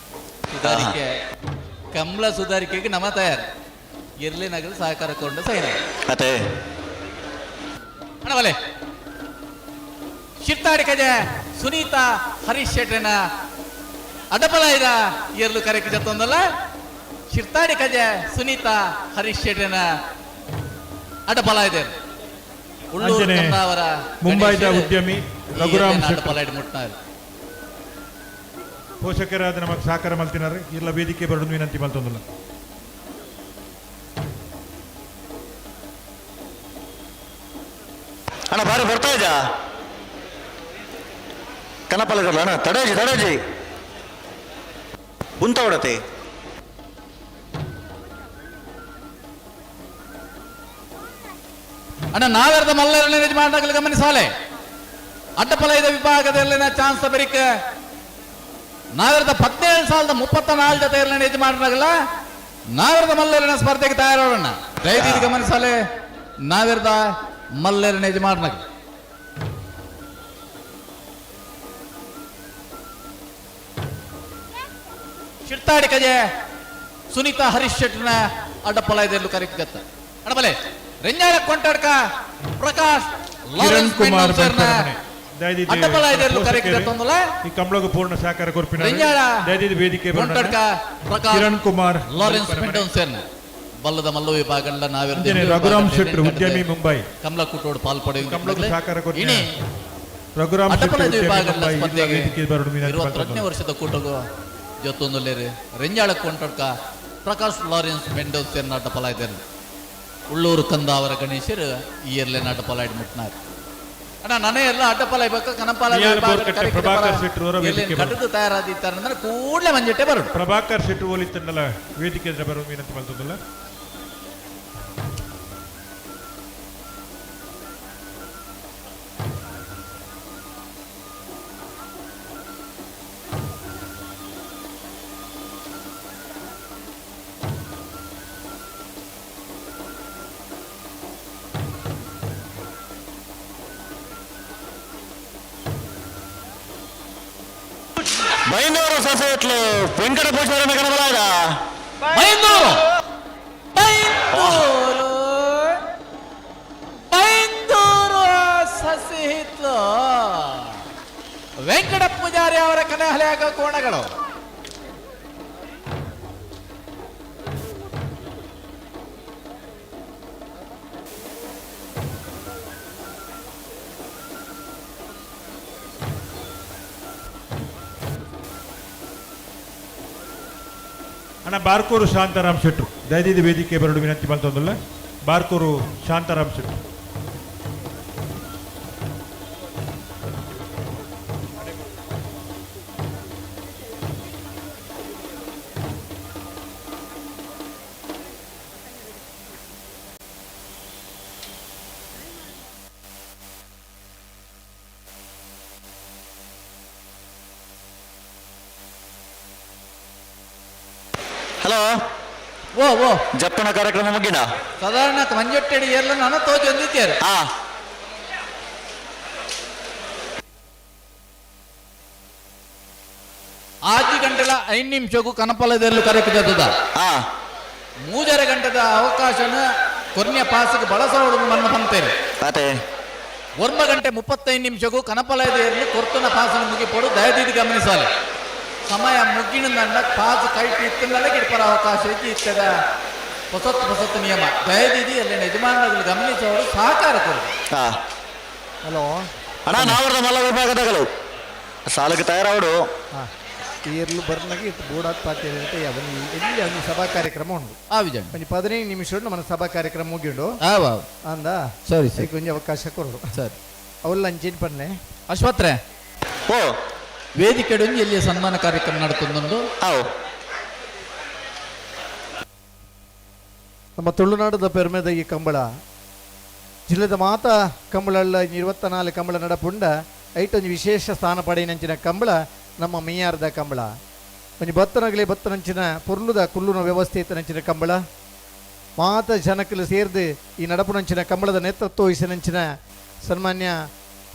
ಸುಧಾರಿಕೆ ಕಮಲ ಸುಧಾರಿಕೆಗೆ ನಮ್ಮ ತಯಾರು ಎರ್ಲೆ ನಗರ ಸಹಕಾರ ಕೊಂಡ ಸೈನ ಅದೇ ಅಣ್ಣವಲೆ ಶಿರ್ತಾಡಿ ಕಜೆ ಸುನೀತಾ ಹರೀಶ್ ಶೆಟ್ಟನ ಅಡಪಲ ಇದ ಏರ್ಲು ಕರೆಕ್ ಜತ್ತೊಂದಲ್ಲ. ಶಿರ್ತಾಡಿ ಕಜೆ ಸುನೀತಾ ಹರೀಶ್ ಶೆಟ್ಟನ ಅಡಪಲ ಇದೆ. Ulloor ಅಂಚನೆ ಕಂದಾವರ ಮುಂಬೈದ ಗಣೇಶರು ಉದ್ಯಮಿ ಈ ರಘುರಾಮ್ ಎರ್ಲೆನ ಶೆಟ್ರು. ಅಡ್ಡಪಲಾಯ್ಡ್ ಮುಟ್ನಾರು. ಪೋಷಕರಾದ ನಮಕ್ ಸಹಕಾರ ಮಲ್ತಿನಾರು ಇಲ್ಲ ವೇದಿಕೆ ಬರಡು ವಿನಂತಿ ಮಲ್ತೊಂದುಲ್ಲ. ಅಣ್ಣ ಬಾರಿ ಬರ್ತಾ ಇದ್ಯಾ ಕನಪಲ್ಲ ಅಣ್ಣ ತಡೇಜಿ ತಡೇಜಿ ಉಂತ ಹೊಡತೆ. ಅಣ್ಣ ನಾವೆರದ ಮಲ್ಲರನ್ನ ಯಜಮಾನರಾಗಲಿ ಗಮನಿಸಾಲೆ ಅಡ್ಡಪಲಯದ ವಿಭಾಗದಲ್ಲಿ ಚಾನ್ಸ್ ಬರಿಕ ನಾವೆರದ 17,034 ಜೊತೆ ಇರಲಿನ ಯಜಮಾನರಾಗಲ್ಲ ನಾವೆರದ ಮಲ್ಲರನ ಸ್ಪರ್ಧೆಗೆ ತಯಾರೋಣ. ದಯವಿಟ್ಟು ಗಮನಿಸಾಲೆ ನಾವೆರದ ಮಲ್ಲರನ ಯಜಮಾನರಾಗಲಿ. ಶಿರ್ತಾಡಿ ಕಜೆ ಸುನೀತಾ ಹರೀಶ್ ಶೆಟ್ಟರ್ನ ಅಡ್ಡಪಲಯದಲ್ಲಿ ಕರೆಕ್ಟ್ ಅಡಬಲೆ ರೆಂಜಾಳ ಕೊಂಟಾಡ್ಕ ಪ್ರಕಾಶ್ ಕಿರಣ್ ಲಾರೆನ್ಸ್ ಕುಮಾರ್ ಮೆಂಡೋನ್ಸರ್ನ ಬೆಂಕರಮನೆ. ದಯದಿದ್ದು ಅಡ್ಡಪಲಯದಲ್ಲಿ ಕರೆಕ್ಟ್ ಪೋಷಕರು ತೊಂದಲ ಈ ಕಂಬಳಗೂ ಪೂರ್ಣ ಸಹಕಾರ ಕೊರ್ಪಿನ ರೆಂಜಾಳ ದಯದಿದ್ದು ವೇದಿಕೆ ಬರೋಣ. ಕೊಂಟಾಡ್ಕ ಪ್ರಕಾಶ್ ಕಿರಣ್ ಕುಮಾರ್ ಲಾರೆನ್ಸ್ ಮೆಂಡೋನ್ಸರ್ನ ಬಲ್ಲದ ಮಲ್ಲು ವಿಭಾಗಂಡ ನಾವಿರದ ಅಂಜನೆ ರಘುರಾಮ್ ಶೆಟ್ಟರ್ ಉದ್ಯಮಿ ಮುಂಬೈ ಕಮಲ ಕುಟೋಡ್ ಪಾಲ್ಪಡೆಯುವ ಕಂಬಳಗೂ ಸಹಕಾರ ಕೊರ್ಪಿನ ಇಣಿ ರಘುರಾಮ್ ಶೆಟ್ಟರ್ ಅಡ್ಡಪಲಯದ ಉದ್ಯಮಿ ವಿಭಾಗದ ಮುಂಬೈ ಇಲ್ಲ ಸ್ಪರ್ಧೆಗೆ ವೇದಿಕೆ ಬರೋಣ ವಿನಂತಿ 22ನೇ ಮಾಡ್ತೊಂದುಲ್ಲ. ವರ್ಷದ ಕೂಟಗೂ ಜೊತ್ತೊಂದುಲ್ಲೇರಿ ರೆಂಜಾಳ ಕೊಂಟಡ್ಕ ಪ್ರಕಾಶ್ ಲಾರೆನ್ಸ್ ಮೆಂಡೋನ್ಸರ್ನ ಅಡ್ಡಪಲಾಯ್ದರು. ಉಳ್ಳೂರು ಕಂದಾವರ ಗಣೇಶರು ಈ ಎರ್ಲೆ ಅಡ್ಡಪಲಾಯ್ಡ್ ಮುಟ್ನಾರು. ಅಣ್ಣ ನಾನೇ ಎಲ್ಲ ಅಡ್ಡಪಲಾಯ್ ಬೇಕು ಕನಪಾಲ ಮಿಯಾನ್ ವಿಭಾಗದ ಬೋರ್ಕಟ್ಟೆ ಕರೆಕ್ಟ್ ಪ್ರಭಾಕರ್ ಪರ ಶೆಟ್ಟರ್ ಅವರ ಎಲ್ಲಿ ವೇದಿಕೆ ಕಟ್ಟದು ತಯಾರಾದಿತ್ತಾರೆ ಅಂದ್ರೆ ಕೂಡಲೇ ಮಂಜಟ್ಟೆ ಬರೋಣ. ಪ್ರಭಾಕರ್ ಶೆಟ್ಟರ್ ಒಲಿತನ್ನಲ್ಲ ವೇದಿಕೆ ಬರೋ ವಿನಂತಿ ಮಾಡ್ತದಲ್ಲ. ಬೈಂದೂರು ಸೊಸೈಟ್ಲು ವೆಂಕಟ ಪೂಜಾರಿ ಕನಬಲಾದ ಬೈಂದೂರು ಬೈಂದೂರು ಬೈಂದೂರು ಸಸಿಹಿತ್ಲು ವೆಂಕಟ ಪೂಜಾರಿ ಅವರ ಕನಹಲೆಯಾಗ ಕೋಣಗಳು. ಅಣ್ಣ ಬಾರ್ಕೂರು ಶಾಂತಾರಾಮ್ ಶೆಟ್ರು ದಯದಿದ್ದು ವೇದಿಕೆ ಬರಡು ವಿನಂತಿ ಮಾಡ್ತೊಂದಲ್ಲ. ಬಾರ್ಕೂರು ಶಾಂತಾರಾಮ್ ಶೆಟ್ರು. ಹಲೋ ಓ ಓ ಜಪ್ಪನ ಕಾರ್ಯಕ್ರಮ ಮುಗಿನ ಸಾಧಾರಣ ಮಂಜೊಟ್ಟೆಡಿ ಎಲ್ಲ ನಾನು ತೋಜಿ ಹೊಂದಿದ್ದಾರೆ. ಆಜಿ ಗಂಟೆಲ 5 ನಿಮಿಷಕ್ಕೂ ಕನಪಲದಲ್ಲಿ ಕರೆಕ್ಟ್ 3.5 ಗಂಟೆದ ಅವಕಾಶನ ಕೊರ್ನ್ಯ ಪಾಸಿಗೆ ಬಳಸೋಡು ಮನ್ನ ಬಂತೇನೆ. 1 ಗಂಟೆ 35 ನಿಮಿಷಕ್ಕೂ ಕನಪಲದಲ್ಲಿ ಕೊರ್ತನ ಪಾಸನ ಮುಗಿಪೋಡು. ದಯದೀದಿ ಗಮನಿಸಾಲೆ ಸಮಯ ಮುಗಿನ ಪಾಸ್ ಕೈಟ್ ಇತ್ತನ್ನಲ್ಲ ಗಿಡ್ಪರ ಅವಕಾಶ ಇತ್ತು. ಇತ್ತದ ಹೊಸತ್ತು ಹೊಸತ್ತು ನಿಯಮ ದಯದೀದಿ ಅಲ್ಲಿ ಯಜಮಾನರು ಗಮನಿಸುವವರು ಸಹಕಾರ ಕೊಡು. ಹಲೋ ಅಣ್ಣ ನಾವರದ ಮಲ್ಲ ವಿಭಾಗದಗಳು ಸಾಲಕ್ಕೆ ತಯಾರಾವಡು. ಈರ್ಲು ಬರ್ನಾಗಿ ಇತ್ತು ಬೋರ್ಡ್ ಪಾರ್ಟಿ ಅವನು ಎಲ್ಲಿ ಅವನು ಸಭಾ ಕಾರ್ಯಕ್ರಮ ಉಂಟು. ಆ ವಿಜಯ ಒಂಜಿ 15 ನಿಮಿಷ ಉಂಟು మన ಸಭಾ ಕಾರ್ಯಕ್ರಮ ಮುಗಿಯುಂಡು. ಅಂದ ಸರಿ ಸರಿ ಕೊಂಚ ಅವಕಾಶ ಕೊಡು. ಸರಿ ಅವಲ್ಲ ಅಂಚಿನ ಪನ್ನೆ ಅಶ್ವತ್ರೆ ಓ ವೇದಿಕೆಡೊಂಜಿ ಎಲ್ಲಿಯ ಸನ್ಮಾನ ಕಾರ್ಯಕ್ರಮ ನಡತೊಂದುಂಡು. ನಮ್ಮ ತುಳುನಾಡದ ಪೆರ್ಮೆದ ಈ ಕಂಬಳ ಜಿಲ್ಲೆದ ಮಾತಾ ಕಂಬಳಲ್ಲ 24 ಕಂಬಳ ನಡಪುಂಡ ಐಟೊಂಜಿ ವಿಶೇಷ ಸ್ಥಾನ ಪಡೆಯಿನಂಚಿನ ಕಂಬಳ ನಮ್ಮ ಮಿಯಾರದ ಕಂಬಳ. ಒಂಜಿ ಬತ್ತನಗಲಿ ಬತ್ತನಂಚಿನ ಪೊರ್ಲುದ ಕುಲ್ಲುನ ವ್ಯವಸ್ಥೆ ಇತ್ತನಂಚಿನ ಕಂಬಳ ಮಾತ ಜನಕಲು ಸೇರ್ದು ಈ ನಡಪುನಂಚಿನ ಕಂಬಳದ ನೇತೃತ್ವ ವಹಿಸಿನಂಚಿನ ಸನ್ಮಾನ್ಯ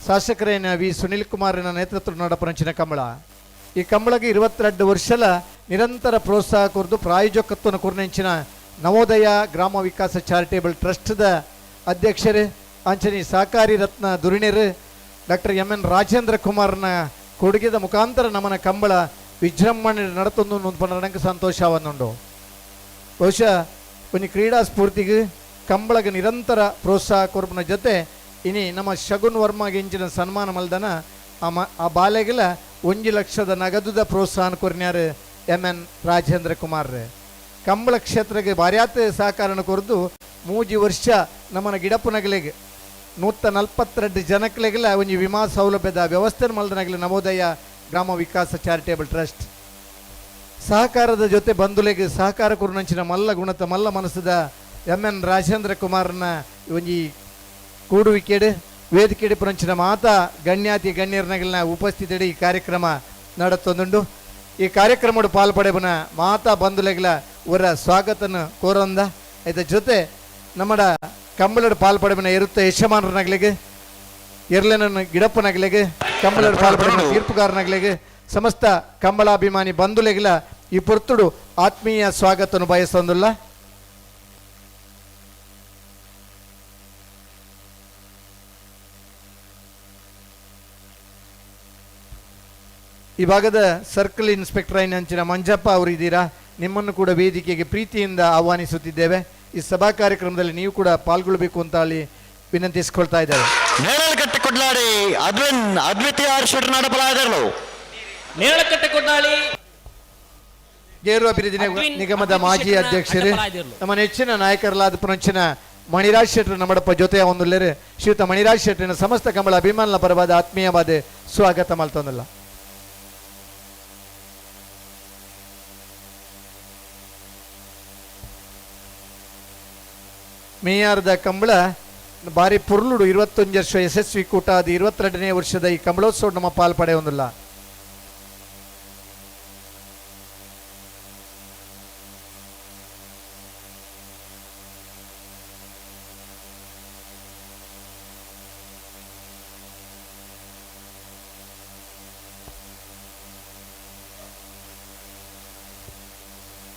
ಶಾಸಕರೇನ ವಿ ಸುನಿಲ್ ಕುಮಾರನ ನೇತೃತ್ವ ನಡಪುನಂಚಿನ ಕಂಬಳ. ಈ ಕಂಬಳಗೆ 22 ವರ್ಷಲ ನಿರಂತರ ಪ್ರೋತ್ಸಾಹ ಕೊರ್ದು ಪ್ರಾಯೋಜಕತ್ವನ ಕೊರ್ನಂಚಿನ ನವೋದಯ ಗ್ರಾಮ ವಿಕಾಸ ಚಾರಿಟೇಬಲ್ ಟ್ರಸ್ಟ್ದ ಅಧ್ಯಕ್ಷರು ಅಂಚನಿ ಸಹಕಾರಿ ರತ್ನ ಧುರೀಣರು doctor M N Rajendra ಕುಮಾರ್ನ ಕೊಡುಗೆದ ಮುಖಾಂತರ ನಮನ ಕಂಬಳ ವಿಜೃಂಭಣೆ ನಡತೊಂದು ನನಗೆ ಸಂತೋಷವನ್ನುಂಡು. ಬಹುಶಃ ಒಂದು ಕ್ರೀಡಾ ಸ್ಫೂರ್ತಿಗೆ ಕಂಬಳಗೆ ನಿರಂತರ ಪ್ರೋತ್ಸಾಹ ಕೊರ್ಪನ ಜೊತೆ ಇನಿ ನಮ್ಮ ಶಗುನ್ ವರ್ಮಗೆ ಇಂಚಿನ ಸನ್ಮಾನ ಮಲ್ದನ ಆ ಬಾಲೆಗೆಲ 1 ಲಕ್ಷದ ನಗದುದ ಪ್ರೋತ್ಸಾಹನ ಕೊರ್ನ್ಯಾರು ಎಂ ಎನ್ ರಾಜೇಂದ್ರ ಕುಮಾರ್. ಕಂಬಳ ಕ್ಷೇತ್ರಕ್ಕೆ ಬಾರ್ಯಾತ ಸಹಕಾರನ ಕೊರದು 3 ವರ್ಷ ನಮ್ಮನ ಗಿಡಪುನಗಲಿಗೆ 142 ಜನಕ್ಲೆಗೆಲ ಒಂಜಿ ವಿಮಾ ಸೌಲಭ್ಯದ ವ್ಯವಸ್ಥೆ ಮಲ್ದನಗಲಿ ನವೋದಯ ಗ್ರಾಮ ವಿಕಾಸ ಚಾರಿಟೇಬಲ್ ಟ್ರಸ್ಟ್ ಸಹಕಾರದ ಜೊತೆ ಬಂಧುಲೆಗೆ ಸಹಕಾರ ಕುರುನಂಚಿನ ಮಲ್ಲ ಗುಣತ ಮಲ್ಲ ಮನಸ್ಸದ ಎಂ ಎನ್ ರಾಜೇಂದ್ರ ಕುಮಾರ್ನ ಒಂಜಿ ಕೂಡುವಿಕೆಡು ವೇದಿಕೆಡು ಪುರಂಚಿನ ಮಾತಾ ಗಣ್ಯಾತಿ ಗಣ್ಯರ್ನಗಲಿನ ಉಪಸ್ಥಿತಿಡು ಈ ಕಾರ್ಯಕ್ರಮ ನಡತ್ತೊಂದುಂಡು. ಈ ಕಾರ್ಯಕ್ರಮಡು ಪಾಲ್ಪಡೆಬನ ಮಾತಾ ಬಂಧುಲೆಗಲ ಅವರ ಸ್ವಾಗತನ ಕೋರಂದ ಇದರ ಜೊತೆ ನಮ್ಮಡ ಕಂಬಳಡು ಪಾಲ್ಪಡೆಬನ ಇರುತ್ತ ಯಜಮಾನರನಗಲಿಗೆ ಎರ್ಲೆನ ಗಿಡಪ್ಪನಗಲಿಗೆ ಕಂಬಳಡು ಪಾಲ್ಪಡೆಬನ ತೀರ್ಪುಗಾರನಗಲಿಗೆ ಸಮಸ್ತ ಕಂಬಳಾಭಿಮಾನಿ ಬಂಧುಲೆಗಲ ಈ ಪೊರ್ತುಡು ಆತ್ಮೀಯ ಸ್ವಾಗತನು ಬಯಸೊಂದುಲ್ಲ. ಈ ಭಾಗದ ಸರ್ಕಲ್ ಇನ್ಸ್ಪೆಕ್ಟರ್ ಅಂಚಿನ ಮಂಜಪ್ಪ ಅವರು ಇದ್ದೀರಾ, ನಿಮ್ಮನ್ನು ಕೂಡ ವೇದಿಕೆಗೆ ಪ್ರೀತಿಯಿಂದ ಆಹ್ವಾನಿಸುತ್ತಿದ್ದೇವೆ. ಈ ಸಭಾ ಕಾರ್ಯಕ್ರಮದಲ್ಲಿ ನೀವು ಕೂಡ ಪಾಲ್ಗೊಳ್ಳಬೇಕು ಅಂತ ಅಲ್ಲಿ ವಿನಂತಿಸಿಕೊಳ್ತಾ ಇದ್ದೇವೆ. ನೇರಳಕಟ್ಟೆ ಕೊಡ್ಲಾಡಿ ಅದ್ವಿನ್ ಅದ್ವಿತೀಯ ಆರ್ಷಡ್ನಾಡಬಲಾದರು. ನೇರಳಕಟ್ಟೆ ಕೊಡ್ಲಾಡಿ ಗೇರು ಅಭಿವೃದ್ಧಿ ನಿಗಮದ ಮಾಜಿ ಅಧ್ಯಕ್ಷರು ನಮ್ಮ ನೆಚ್ಚಿನ ನಾಯಕರಲಾದ ಪುನಂಚಿನ ಮಣಿರಾಜ್ ಶೆಟ್ಟರ್ ನಮ್ಮಡಪ್ಪ ಜೊತೆಯ ಒಂದು ಶ್ರೀಯುತ ಮಣಿರಾಜ್ ಶೆಟ್ಟರಿನ ಸಮಸ್ತ ಕಂಬಳ ಅಭಿಮಾನದ ಪರವಾದ ಆತ್ಮೀಯವಾದ ಸ್ವಾಗತ ಮಲ್ತೊಂದಲ್ಲ. ಮೇಯಾರದ ಕಂಬಳ ಬಾರಿ ಪುರ್ಲುಡು 21 ವರ್ಷ ಯಶಸ್ವಿ ಕೂಟ ಅದು 22ನೇ ವರ್ಷದ ಈ ಕಂಬಳೋತ್ಸವ ನಮ್ಮ ಪಾಲ್ಪಡೆಯೊಂದಿಲ್ಲ.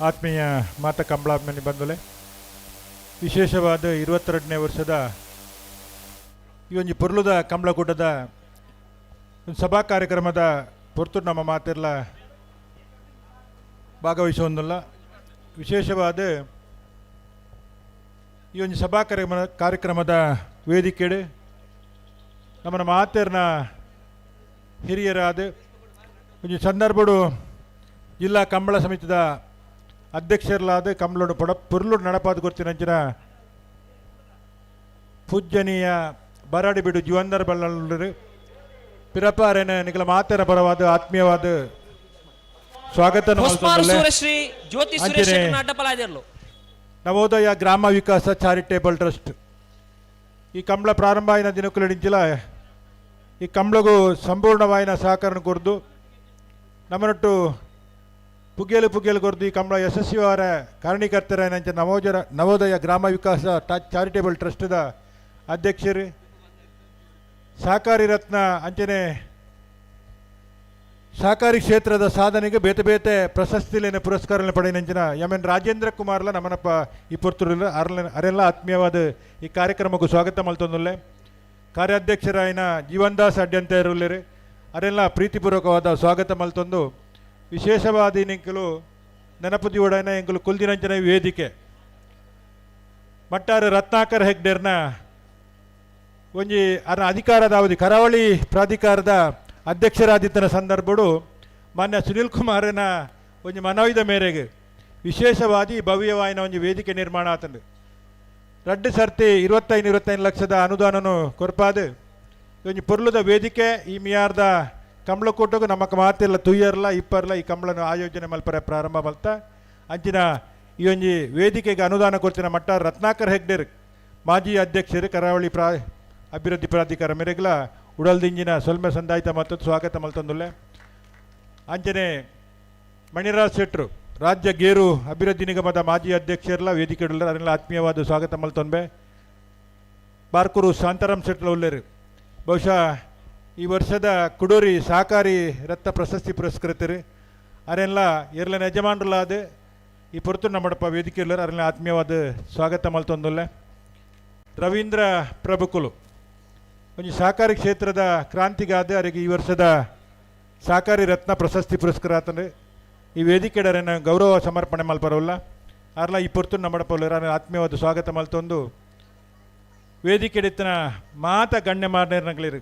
ಆತ್ಮೀಯ ಮಾತ ಕಂಬಳಾಭಿಮಾನಿ ಬಂಧುಲೆ, ವಿಶೇಷವಾದ 22ನೇ ವರ್ಷದ ಈ ಒಂದು ಪೊರ್ಲುದ ಕಂಬಳಕೂಟದ ಒಂದು ಸಭಾ ಕಾರ್ಯಕ್ರಮದ ಪೊರ್ತು ನಮ್ಮ ಮಾತೆಲ್ಲ ಭಾಗವಹಿಸುವುದಿಲ್ಲ. ವಿಶೇಷವಾದ ಈ ಒಂದು ಸಭಾ ಕಾರ್ಯಕ್ರಮದ ವೇದಿಕೆಡು ನಮ್ಮ ಮಾತೆರ್ನ ಹಿರಿಯರಾದ ಒಂದು ಸಂದರ್ಭಡು ಜಿಲ್ಲಾ ಕಂಬಳ ಸಮಿತಿದ ಅಧ್ಯಕ್ಷರಲಾದ ಕಂಬಳೋಡು ಪೊಡ ಪುರ್ಲುಡು ನಡಪಾದ ಗೊತ್ತಿನಂಚಿನ ಪೂಜ್ಯನೀಯ ಬರಾಡಿಬಿಡು ಜೀವಂದರ ಬಳ್ಳೂರು ಪಿರಪಾರೇನ ನಿಗಲ ಮಾತೆರ ಪರವಾದ ಆತ್ಮೀಯವಾದ ಸ್ವಾಗತ. ನವೋದಯ ಗ್ರಾಮ ವಿಕಾಸ ಚಾರಿಟೇಬಲ್ ಟ್ರಸ್ಟ್ ಈ ಕಂಬಳ ಪ್ರಾರಂಭ ಆಯಿನ ದಿನಕ್ಕುಲಡಿಂಚಿಲ ಈ ಕಂಬಳಗೂ ಸಂಪೂರ್ಣವಾಯಿನ ಸಹಕಾರ ಕೊರ್ದು ನಮ್ಮನೊಟ್ಟು ಪುಗ್ಗೇಲು ಪುಗ್ಗೇಲು ಕೊರ್ದು ಈ ಕಂಬಳ ಯಶಸ್ವಿವಾರ ಕಾರಣೀಕರ್ತರಾಯಿನಂಚ ನವೋದಯ ಗ್ರಾಮ ವಿಕಾಸ ಚಾರಿಟೇಬಲ್ ಟ್ರಸ್ಟ್ದ ಅಧ್ಯಕ್ಷರು ಸಹಕಾರಿ ರತ್ನ ಅಂಚನೆ ಸಹಕಾರಿ ಕ್ಷೇತ್ರದ ಸಾಧನೆಗೆ ಬೇತೆ ಬೇತೆ ಪ್ರಶಸ್ತಿಲೇನೆ ಪುರಸ್ಕಾರನ ಪಡೆಯಿನಂಚಿನ ಎಂ ಎನ್ ರಾಜೇಂದ್ರ ಕುಮಾರ್ಲ ನಮ್ಮನಪ್ಪ ಈ ಪೊರ್ತುರುಲ್ಲ ಅರೆಲ್ಲ ಆತ್ಮೀಯವಾದ ಈ ಕಾರ್ಯಕ್ರಮಕ್ಕೂ ಸ್ವಾಗತ ಮಲ್ತೊಂದುಲ್ಲೆ. ಕಾರ್ಯಾಧ್ಯಕ್ಷರಾಯಿನ ಜೀವನ್ದಾಸ್ ಅಡ್ಯಂತೆಯರುಲ್ಲೇರು ಅರೆಲ್ಲ ಪ್ರೀತಿಪೂರ್ವಕವಾದ ಸ್ವಾಗತ ಮಲ್ತೊಂದು ವಿಶೇಷವಾದ ನಿಂಕಲು ನೆನಪು ದಿವಡನ ಎಂಕಲು ಕುಲ್ದಿನಂಚಿನ ವೇದಿಕೆ ಮಟ್ಟಾರು ರತ್ನಾಕರ್ ಹೆಗ್ಡೇರ್ನ ಒಂಜಿ ಅರ ಅಧಿಕಾರದ ಅವಧಿ ಕರಾವಳಿ ಪ್ರಾಧಿಕಾರದ ಅಧ್ಯಕ್ಷರಾದಿತ್ತನ ಸಂದರ್ಭಡು ಮಾನ್ಯ ಸುನಿಲ್ ಕುಮಾರನ ಒಂಜಿ ಮನವಿದ ಮೇರೆಗೆ ವಿಶೇಷವಾಗಿ ಭವ್ಯವಾಯಿನ ಒಂಜಿ ವೇದಿಕೆ ನಿರ್ಮಾಣ ಆತಂಡು. ರಡ್ಡು ಸರ್ತಿ 25 ಲಕ್ಷದ ಅನುದಾನನು ಕೊರ್ಪಾದು ಒಂಜಿ ಪೊರ್ಲುದ ವೇದಿಕೆ ಈ ಮಿಯಾರ್ದ ಕಂಬಳಕೋಟಗೂ ನಮಕ್ ಮಾತಿಲ್ಲ ತುಯ್ಯರ್ಲ ಇಪ್ಪರ್ಲ ಈ ಕಂಬಳನ್ನು ಆಯೋಜನೆ ಮಲ್ಪರೆ ಪ್ರಾರಂಭ ಮಲ್ತ ಅಂಚಿನ ಈ ಒಂಜಿ ವೇದಿಕೆಗೆ ಅನುದಾನ ಕೊಡ್ತಿನ ಮಟ್ಟ ರತ್ನಾಕರ್ ಹೆಗ್ಡೇರ್ ಮಾಜಿ ಅಧ್ಯಕ್ಷರು ಕರಾವಳಿ ಅಭಿವೃದ್ಧಿ ಪ್ರಾಧಿಕಾರ ಮೇರೆಗ್ಲ ಉಡಲ್ದಿಂಜಿನ ಸೊಲ್ಮೆ ಸಂದಾಯಿತ ಮತ್ತು ಸ್ವಾಗತ ಮಲ್ತೊಂದುಲ್ಲೆ. ಅಂಚನೆ ಮಣಿರಾಜ್ ಶೆಟ್ರು ರಾಜ್ಯ ಗೇರು ಅಭಿವೃದ್ಧಿ ನಿಗಮದ ಮಾಜಿ ಅಧ್ಯಕ್ಷರ್ಲ ವೇದಿಕೆ ಅದನ್ನೆಲ್ಲ ಆತ್ಮೀಯವಾದ ಸ್ವಾಗತ ಮಲ್ತೊಂಬೆ. ಬಾರ್ಕೂರು ಶಾಂತಾರಾಮ್ ಶೆಟ್ಲ ಉಲ್ಲೇರು ಬಹುಶಃ ಈ ವರ್ಷದ ಕುಡೂರಿ ಸಹಕಾರಿ ರತ್ನ ಪ್ರಶಸ್ತಿ ಪುರಸ್ಕೃತರು ಅರೆಲ್ಲ ಎರ್ಲನ ಯಜಮಾನರಲಾದ ಈ ಪೊರ್ತು ನಮ್ಮಡಪ್ಪ ವೇದಿಕೆ ಅರೆಲ್ಲ ಆತ್ಮೀಯವಾದ ಸ್ವಾಗತ ಮಲ್ತೊಂದುಲ್ಲೆ. ರವೀಂದ್ರ ಪ್ರಭುಕುಲು ಒಂಜಿ ಸಹಕಾರಿ ಕ್ಷೇತ್ರದ ಕ್ರಾಂತಿಗಾದ ಅವರಿಗೆ ಈ ವರ್ಷದ ಸಹಕಾರಿ ರತ್ನ ಪ್ರಶಸ್ತಿ ಪುರಸ್ಕಾರ ಆತಂದ್ರೆ ಈ ವೇದಿಕೆಡರನ್ನು ಗೌರವ ಸಮರ್ಪಣೆ ಮಲ್ಪರವಲ್ಲ ಅರ್ಲ ಈ ಪೊರ್ತು ನಮ್ಮಡಪ್ಪ ಆತ್ಮೀಯವಾದ ಸ್ವಾಗತ ಮಲ್ತೊಂದು. ವೇದಿಕೆಡಿತ್ತಿನ ಮಾತ ಗಣ್ಯ ಮಾರ್ನೇರ್ನಗಳಿರು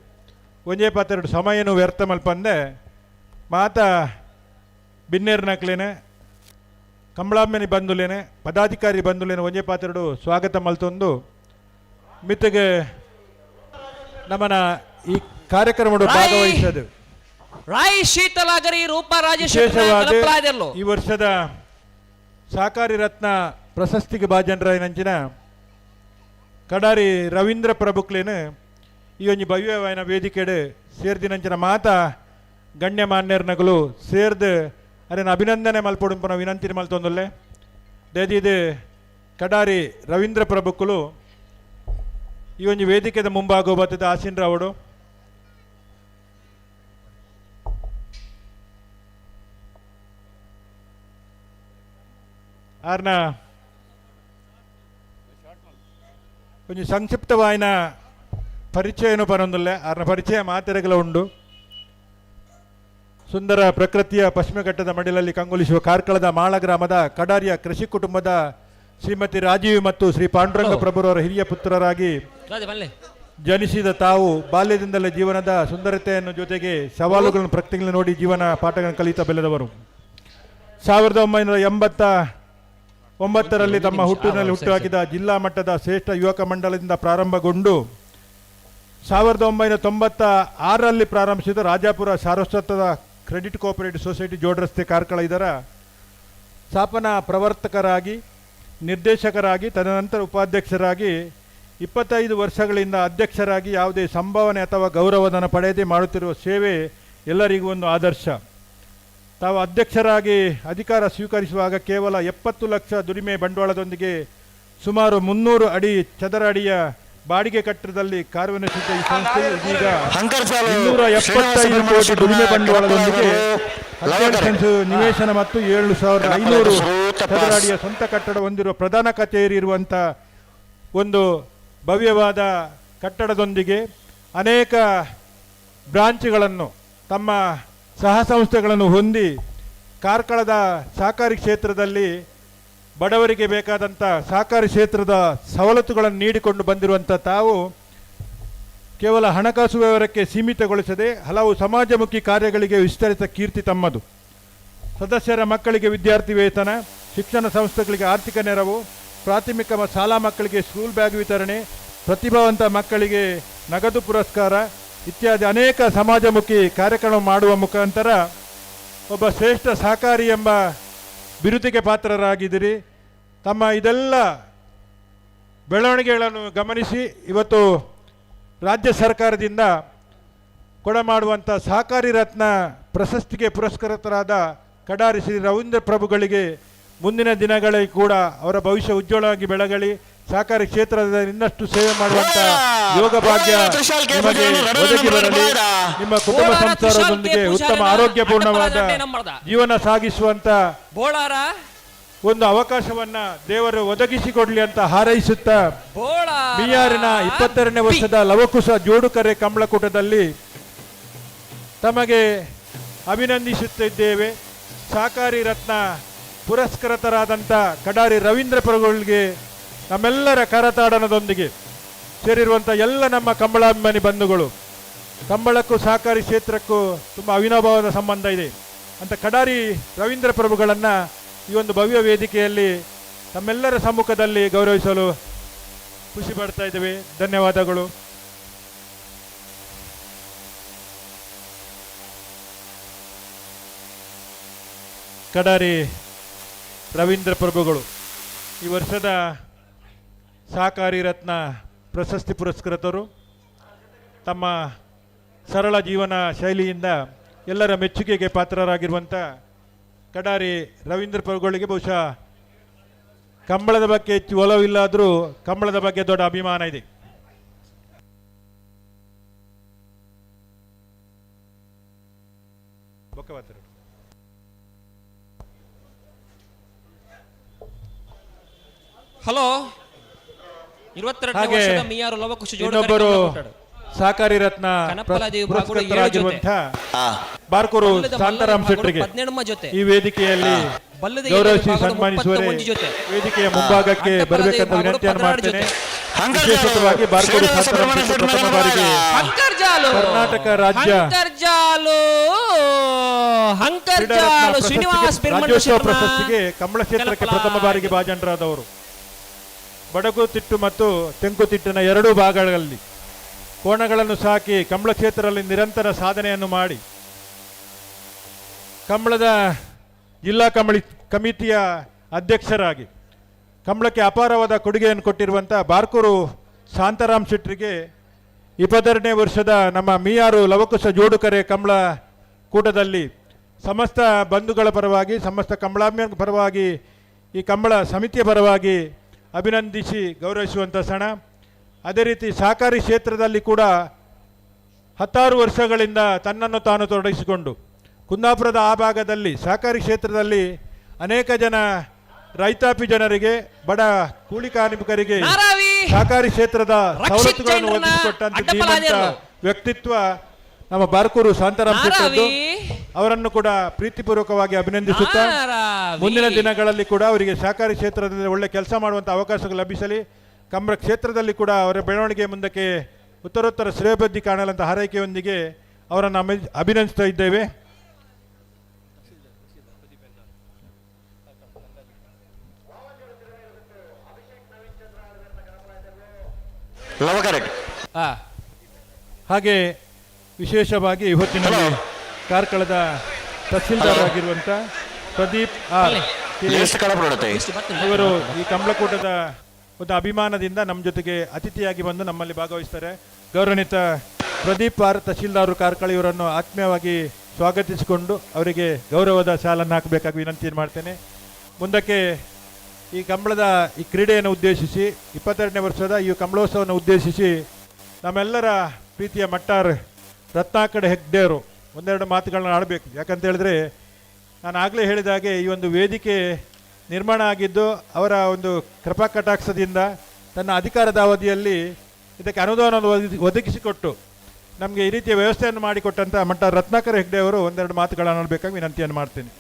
ಒಂಜೇ ಪಾತೆರಡು ಸಮಯನು ವ್ಯರ್ಥ ಮಲ್ಪಂದೆ ಮಾತ ಬಿನ್ನೇರ್ನಕ್ಲೇನೆ ಕಂಬಳಾಂಬೆನಿ ಬಂದುಲೇನೆ ಪದಾಧಿಕಾರಿ ಬಂದುಲೇನೆ ಒಂಜೇ ಪಾತೆರಡು ಸ್ವಾಗತ ಮಲ್ತೊಂದು ಮಿತ್ತಗೆ ನಮ್ಮನ ಈ ಕಾರ್ಯಕ್ರಮಡು ಭಾಗವಹಿಸದು ರಾಯ್ ಶೀತಲಾಗರಿ ರೂಪಾ ರಾಜೇಶ್ ವಿಶೇಷವಾದ ಈ ವರ್ಷದ ಸಹಕಾರಿ ರತ್ನ ಪ್ರಶಸ್ತಿಗೆ ಭಾಜನರಾಯನಂಚಿನ ಕಡಾರಿ ರವೀಂದ್ರ ಪ್ರಭುಕ್ಲೇನು ಈ ಒಂಜಿ ಭವ್ಯವಾಯಿನ ವೇದಿಕೆಡು ಸೇರ್ದಿನಂಚಿನ ಮಾತ ಗಣ್ಯಮಾನ್ಯರ್ನಗಲು ಸೇರ್ದು ಅರೇನ ಅಭಿನಂದನೆ ಮಲ್ಪೊಡುಂಪನ ವಿನಂತಿ ಮಲ್ತೊಂದುಲ್ಲೆ. ದೇದಿದು ಕಡಾರಿ ರವೀಂದ್ರ ಪ್ರಭುಕ್ಕುಲು ಈ ಒಂಜಿ ವೇದಿಕೆದ ಮುಂಭಾಗ ಬತ್ತದ ಆಸೀನ್ ರಾವಡು. ಆರ್ನ ಒಂಜಿ ಸಂಕ್ಷಿಪ್ತವಾಯಿನ ಪರಿಚಯನು ಪರೊಂದುಲ್ಲೆ. ಆರ್ನ ಪರಿಚಯ ಮಾತೆರೆಗಲ ಉಂಡು. ಸುಂದರ ಪ್ರಕೃತಿಯ ಪಶ್ಚಿಮ ಘಟ್ಟದ ಮಡಿಲಲ್ಲಿ ಕಂಗೊಳಿಸುವ ಕಾರ್ಕಳದ ಮಾಳ ಗ್ರಾಮದ ಕಡಾರಿಯ ಕೃಷಿ ಕುಟುಂಬದ ಶ್ರೀಮತಿ ರಾಜೀವ್ ಮತ್ತು ಶ್ರೀ ಪಾಂಡುರಂಗ ಪ್ರಭುರವರ ಹಿರಿಯ ಪುತ್ರರಾಗಿ ಜನಿಸಿದ ತಾವು ಬಾಲ್ಯದಿಂದಲೇ ಜೀವನದ ಸುಂದರತೆಯನ್ನು ಜೊತೆಗೆ ಸವಾಲುಗಳನ್ನು ಪ್ರಕೃತಿಗಳನ್ನು ನೋಡಿ ಜೀವನ ಪಾಠಗಳನ್ನು ಕಲಿತಾ ಬೆಳೆದವರು. 1989ರಲ್ಲಿ ತಮ್ಮ ಹುಟ್ಟಿನಲ್ಲಿ ಹುಟ್ಟುಹಾಕಿದ ಜಿಲ್ಲಾ ಮಟ್ಟದ ಶ್ರೇಷ್ಠ ಯುವಕ ಮಂಡಲದಿಂದ ಪ್ರಾರಂಭಗೊಂಡು 1996ರಲ್ಲಿ ಪ್ರಾರಂಭಿಸಿದ Rajapur ಸಾರಸ್ವತದ credit cooperative society ಜೋಡ್ರಸ್ತೆ Karkala ಇದರ ಸ್ಥಾಪನಾ ಪ್ರವರ್ತಕರಾಗಿ, ನಿರ್ದೇಶಕರಾಗಿ, ತದನಂತರ ಉಪಾಧ್ಯಕ್ಷರಾಗಿ 25 ವರ್ಷಗಳಿಂದ ಅಧ್ಯಕ್ಷರಾಗಿ ಯಾವುದೇ ಸಂಭಾವನೆ ಅಥವಾ ಗೌರವಧನ ಪಡೆಯದೆ ಮಾಡುತ್ತಿರುವ ಸೇವೆ ಎಲ್ಲರಿಗೂ ಒಂದು ಆದರ್ಶ. ತಾವು ಅಧ್ಯಕ್ಷರಾಗಿ ಅಧಿಕಾರ ಸ್ವೀಕರಿಸುವಾಗ ಕೇವಲ 70 ಲಕ್ಷ ದುಡಿಮೆ ಬಂಡವಾಳದೊಂದಿಗೆ ಸುಮಾರು 300 ಅಡಿ ಚದರ ಅಡಿಯ ಬಾಡಿಗೆ ಕಟ್ಟಡದಲ್ಲಿ ಕಾರ್ಯನಿರ್ವಹಿಸುತ್ತಿದ್ದ ಈ ಸಂಸ್ಥೆ ಇದೀಗ 275 ಕೋಟಿ ದುಡಿಮೆ ಬಂಡವಾಳದೊಂದಿಗೆ 12 ನಿವೇಶನ ಮತ್ತು 7,500 ಚದರ ಅಡಿಯ ಸ್ವಂತ ಕಟ್ಟಡ ಹೊಂದಿರುವ ಪ್ರಧಾನ ಕಚೇರಿ ಇರುವಂಥ ಒಂದು ಭವ್ಯವಾದ ಕಟ್ಟಡದೊಂದಿಗೆ ಅನೇಕ ಬ್ರಾಂಚ್ಗಳನ್ನು ತಮ್ಮ ಸಹ ಸಂಸ್ಥೆಗಳನ್ನು ಹೊಂದಿ ಕಾರ್ಕಳದ ಸಹಕಾರಿ ಕ್ಷೇತ್ರದಲ್ಲಿ ಬಡವರಿಗೆ ಬೇಕಾದಂಥ ಸಹಕಾರಿ ಕ್ಷೇತ್ರದ ಸವಲತ್ತುಗಳನ್ನು ನೀಡಿಕೊಂಡು ಬಂದಿರುವಂಥ ತಾವು ಕೇವಲ ಹಣಕಾಸು ವ್ಯವಹಾರಕ್ಕೆ ಸೀಮಿತಗೊಳಿಸದೆ ಹಲವು ಸಮಾಜಮುಖಿ ಕಾರ್ಯಗಳಿಗೆ ವಿಸ್ತರಿತ ಕೀರ್ತಿ ತಮ್ಮದು. ಸದಸ್ಯರ ಮಕ್ಕಳಿಗೆ ವಿದ್ಯಾರ್ಥಿ ವೇತನ, ಶಿಕ್ಷಣ ಸಂಸ್ಥೆಗಳಿಗೆ ಆರ್ಥಿಕ ನೆರವು, ಪ್ರಾಥಮಿಕ ಶಾಲಾ ಮಕ್ಕಳಿಗೆ ಸ್ಕೂಲ್ ಬ್ಯಾಗ್ ವಿತರಣೆ, ಪ್ರತಿಭಾವಂತ ಮಕ್ಕಳಿಗೆ ನಗದು ಪುರಸ್ಕಾರ ಇತ್ಯಾದಿ ಅನೇಕ ಸಮಾಜಮುಖಿ ಕಾರ್ಯಕ್ರಮ ಮಾಡುವ ಮುಖಾಂತರ ಒಬ್ಬ ಶ್ರೇಷ್ಠ ಸಹಕಾರಿ ಎಂಬ ಬಿರುದಿಗೆ ಪಾತ್ರರಾಗಿದ್ದೀರಿ. ತಮ್ಮ ಇದೆಲ್ಲ ಬೆಳವಣಿಗೆಗಳನ್ನು ಗಮನಿಸಿ ಇವತ್ತು ರಾಜ್ಯ ಸರ್ಕಾರದಿಂದ ಕೊಡಮಾಡುವಂಥ ಸಹಕಾರಿ ರತ್ನ ಪ್ರಶಸ್ತಿಗೆ ಪುರಸ್ಕೃತರಾದ ಕಡಾರಿ ಶ್ರೀ ರವೀಂದ್ರ ಪ್ರಭುಗಳಿಗೆ ಮುಂದಿನ ದಿನಗಳಲ್ಲಿ ಕೂಡ ಅವರ ಭವಿಷ್ಯ ಉಜ್ವಲವಾಗಿ ಬೆಳಗಲಿ, ಸಹಕಾರಿ ಕ್ಷೇತ್ರದ ಇನ್ನಷ್ಟು ಸೇವೆ ಮಾಡುವಂಥ ಯೋಗ ಭಾಗ್ಯ ನಿಮಗೆ ಒದಗಿ ಬರಲಿ. ನಿಮ್ಮ ಕುಟುಂಬ ಸಂಸಾರದೊಂದಿಗೆ ಉತ್ತಮ ಆರೋಗ್ಯಪೂರ್ಣವಾದ ಜೀವನ ಸಾಗಿಸುವಂತ ಒಂದು ಅವಕಾಶವನ್ನ ದೇವರು ಒದಗಿಸಿಕೊಡ್ಲಿ ಅಂತ ಹಾರೈಸುತ್ತಾ ಬಿಆರ್ನ 22ನೇ ವರ್ಷದ ಲವಕುಶ ಜೋಡುಕರೆ ಕಂಬಳಕೂಟದಲ್ಲಿ ತಮಗೆ ಅಭಿನಂದಿಸುತ್ತಿದ್ದೇವೆ. ಸಹಕಾರಿ ರತ್ನ ಪುರಸ್ಕೃತರಾದಂಥ ಕಡಾರಿ ರವೀಂದ್ರ ಪ್ರಭುಗಳಿಗೆ ನಮ್ಮೆಲ್ಲರ ಕರತಾಡನದೊಂದಿಗೆ ಸೇರಿರುವಂಥ ಎಲ್ಲ ನಮ್ಮ ಕಂಬಳಾಭಿಮಾನಿ ಬಂಧುಗಳು, ಕಂಬಳಕ್ಕೂ ಸಹಕಾರಿ ಕ್ಷೇತ್ರಕ್ಕೂ ತುಂಬ ಅವಿನಾಭಾವದ ಸಂಬಂಧ ಇದೆ ಅಂತ ಕಡಾರಿ ರವೀಂದ್ರ ಪ್ರಭುಗಳನ್ನು ಈ ಒಂದು ಭವ್ಯ ವೇದಿಕೆಯಲ್ಲಿ ತಮ್ಮೆಲ್ಲರ ಸಮ್ಮುಖದಲ್ಲಿ ಗೌರವಿಸಲು ಖುಷಿ ಪಡ್ತಾ ಇದ್ದೇವೆ. ಧನ್ಯವಾದಗಳು. ಕಡಾರಿ ರವೀಂದ್ರ ಪ್ರಭುಗಳು ಈ ವರ್ಷದ ಸಹಕಾರಿ ರತ್ನ ಪ್ರಶಸ್ತಿ ಪುರಸ್ಕೃತರು. ತಮ್ಮ ಸರಳ ಜೀವನ ಶೈಲಿಯಿಂದ ಎಲ್ಲರ ಮೆಚ್ಚುಗೆಗೆ ಪಾತ್ರರಾಗಿರುವಂಥ ಕಡಾರಿ ರವೀಂದ್ರ ಪ್ರಭುಗಳಿಗೆ ಬಹುಶಃ ಕಂಬಳದ ಬಗ್ಗೆ ಹೆಚ್ಚು ಒಲವಿಲ್ಲಾದರೂ ಕಂಬಳದ ಬಗ್ಗೆ ದೊಡ್ಡ ಅಭಿಮಾನ ಇದೆ. ಹಲೋ, 22ನೇ ವರ್ಷದ ಮಿಯಾರು ಲವಕುಶ ಇನ್ನೊಬ್ಬರು ಸಹಕಾರಿ ರತ್ನ ಪುರಸ್ಕೃತರಾಗಿರುವಂತಹ ಬಾರ್ಕೂರು ಶಾಂತಾರಾಮ್ ಶೆಟ್ಟರಿಗೆ ಈ ವೇದಿಕೆಯಲ್ಲಿ ಬಲ್ಲದ ಗೌರವಿಸಿ ವಿಭಾಗದ ಸನ್ಮಾನಿಸುವರೆ 31 ಜೊತೆ. ವೇದಿಕೆಯ ಮುಂಭಾಗಕ್ಕೆ ಅಡ್ಡಪಲದ ಬರಬೇಕಂತ ವಿಭಾಗದ ವಿನಂತಿಯನ್ನು 16 ಮಾಡ್ತೇನೆ. ಜೊತೆ. ವಿಶೇಷವಾಗಿ ಬಾರ್ಕೋಡು ಶ್ರೀನಿವಾಸ ಶಾಂತಾರಾಮ್ ಬ್ರಹ್ಮಣ ಶೆಟ್ರು ಶೆಟ್ರು ಪ್ರಥಮ ಬಾರಿಗೆ ಹಂಕರ್ಜಾಲು ಕರ್ನಾಟಕ ರಾಜ್ಯ ಹಂಕರ್ಜಾಲು ಕ್ರೀಡಾರತ್ನ ಹಂಕರ್ಜಾಲು ಪ್ರಶಸ್ತಿಗೆ ಶ್ರೀನಿವಾಸ್ ಬಿರ್ಮಣ್ಣ ರಾಜ್ಯೋತ್ಸವ ಶೆಟ್ರನ ಪ್ರಶಸ್ತಿಗೆ ಕಂಬಳ ಕ್ಷೇತ್ರಕ್ಕೆ ಪ್ರಥಮ ಬಾರಿಗೆ ಭಾಜನರಾದವರು. ಬಡಗುತಿಟ್ಟು ಮತ್ತು ತೆಂಕುತಿಟ್ಟಿನ ಎರಡೂ ಭಾಗಗಳಲ್ಲಿ ಕೋಣಗಳನ್ನು ಸಾಕಿ ಕಂಬಳ ಕ್ಷೇತ್ರದಲ್ಲಿ ನಿರಂತರ ಸಾಧನೆಯನ್ನು ಮಾಡಿ ಕಂಬಳದ ಜಿಲ್ಲಾ ಕಂಬಳಿ ಕಮಿಟಿಯ ಅಧ್ಯಕ್ಷರಾಗಿ ಕಂಬಳಕ್ಕೆ ಅಪಾರವಾದ ಕೊಡುಗೆಯನ್ನು ಕೊಟ್ಟಿರುವಂಥ ಬಾರ್ಕೂರು ಶಾಂತಾರಾಮ್ ಶೆಟ್ಟರಿಗೆ 22ನೇ ವರ್ಷದ ನಮ್ಮ ಮೀಯಾರು ಲವಕುಶ ಜೋಡುಕರೆ ಕಂಬಳ ಕೂಟದಲ್ಲಿ ಸಮಸ್ತ ಬಂಧುಗಳ ಪರವಾಗಿ, ಸಮಸ್ತ ಕಂಬಳಾಮ್ಯ ಪರವಾಗಿ, ಈ ಕಂಬಳ ಸಮಿತಿಯ ಪರವಾಗಿ ಅಭಿನಂದಿಸಿ ಗೌರವಿಸುವಂಥ ಕ್ಷಣ. ಅದೇ ರೀತಿ ಸಹಕಾರಿ ಕ್ಷೇತ್ರದಲ್ಲಿ ಕೂಡ 16 ವರ್ಷಗಳಿಂದ ತನ್ನನ್ನು ತಾನು ತೊಡಗಿಸಿಕೊಂಡು ಕುಂದಾಪುರದ ಆ ಭಾಗದಲ್ಲಿ ಸಹಕಾರಿ ಕ್ಷೇತ್ರದಲ್ಲಿ ಅನೇಕ ಜನ ರೈತಾಪಿ ಜನರಿಗೆ, ಬಡ ಕೂಲಿ ಕಾರ್ಮಿಕರಿಗೆ ನಾರಾವಿ! ಸಹಕಾರಿ ಕ್ಷೇತ್ರದ ರಕ್ಷಿತ್ ಸವಲತ್ತುಗಳನ್ನು ಜೈನ್ರನ್ನ ಒದಗಿಸಿಕೊಟ್ಟಂತ ಅಡ್ಡಪಲಾದೆಯರು. ಧೀಮಂತ ವ್ಯಕ್ತಿತ್ವ ನಮ್ಮ ಬಾರ್ಕೂರು ಶಾಂತಾರಾಮ್ ಶೆಟ್ಟರದ್ದು. ನಾರಾವಿ! ಅವರನ್ನು ಕೂಡ ಪ್ರೀತಿಪೂರ್ವಕವಾಗಿ ಅಭಿನಂದಿಸುತ್ತಾ ನಾರಾವಿ! ಮುಂದಿನ ದಿನಗಳಲ್ಲಿ ಕೂಡ ಅವರಿಗೆ ಸಹಕಾರಿ ಕ್ಷೇತ್ರದಲ್ಲಿ ಒಳ್ಳೆ ಕೆಲಸ ಮಾಡುವಂಥ ಅವಕಾಶಗಳು ಲಭಿಸಲಿ, ಕಂಬಳ ಕ್ಷೇತ್ರದಲ್ಲಿ ಕೂಡ ಅವರ ಬೆಳವಣಿಗೆ ಮುಂದಕ್ಕೆ ಉತ್ತರೋತ್ತರ ಶ್ರೇಯೋಭಿವೃದ್ಧಿ ಕಾಣಲಂತ ಹಾರೈಕೆಯೊಂದಿಗೆ ಅವರನ್ನು ಅಭಿನಂದಿಸ್ತಾ ಇದ್ದೇವೆ. ಹಾಗೆ ವಿಶೇಷವಾಗಿ ಇವತ್ತಿನಲ್ಲಿ ಕಾರ್ಕಳದ ತಹಸೀಲ್ದಾರ್ ಆಗಿರುವಂಥ ಪ್ರದೀಪ್ ಆರ್ ಕೆ ಲಿಸ್ಟ್ ಕಳಪಡುತ್ತೆ. ಇವರು ಈ ಕಂಬಳಕೂಟದ ಒಂದು ಅಭಿಮಾನದಿಂದ ನಮ್ಮ ಜೊತೆಗೆ ಅತಿಥಿಯಾಗಿ ಬಂದು ನಮ್ಮಲ್ಲಿ ಭಾಗವಹಿಸ್ತಾರೆ. ಗೌರವಾನ್ವಿತ ಪ್ರದೀಪ್ ಆರ್ ತಹಸೀಲ್ದಾರ್ ಕಾರ್ಕಳ ಇವರನ್ನು ಆತ್ಮೀಯವಾಗಿ ಸ್ವಾಗತಿಸಿಕೊಂಡು ಅವರಿಗೆ ಗೌರವದ ಶಾಲನ್ನು ಹಾಕಬೇಕಾಗಿ ವಿನಂತಿಯನ್ನು ಮಾಡ್ತೇನೆ. ಮುಂದಕ್ಕೆ ಈ ಕಂಬಳದ ಈ ಕ್ರೀಡೆಯನ್ನು ಉದ್ದೇಶಿಸಿ 22ನೇ ವರ್ಷದ ಈ ಕಂಬಳೋತ್ಸವವನ್ನು ಉದ್ದೇಶಿಸಿ ನಮ್ಮೆಲ್ಲರ ಪ್ರೀತಿಯ ಮಟ್ಟಾರ್ ರತ್ನಾಕರ ಹೆಗ್ಡೆಯವರು ಒಂದೆರಡು ಮಾತುಗಳನ್ನ ಆಡಬೇಕು. ಯಾಕಂತ ಹೇಳಿದ್ರೆ ನಾನು ಆಗಲೇ ಹೇಳಿದ ಹಾಗೆ ಈ ಒಂದು ವೇದಿಕೆ ನಿರ್ಮಾಣ ಆಗಿದ್ದು ಅವರ ಒಂದು ಕೃಪಾ ಕಟಾಕ್ಷದಿಂದ ತನ್ನ ಅಧಿಕಾರದ ಅವಧಿಯಲ್ಲಿ ಇದಕ್ಕೆ ಅನುದಾನವನ್ನು ಒದಗಿಸಿಕೊಟ್ಟು ನಮಗೆ ಈ ರೀತಿಯ ವ್ಯವಸ್ಥೆಯನ್ನು ಮಾಡಿಕೊಟ್ಟಂಥ ಮಟ್ಟ ರತ್ನಾಕರ ಹೆಗ್ಡೆ ಅವರು ಒಂದೆರಡು ಮಾತುಗಳನ್ನು ಆಡಬೇಕಾಗಿ ವಿನಂತಿಯನ್ನು ಮಾಡ್ತೀನಿ.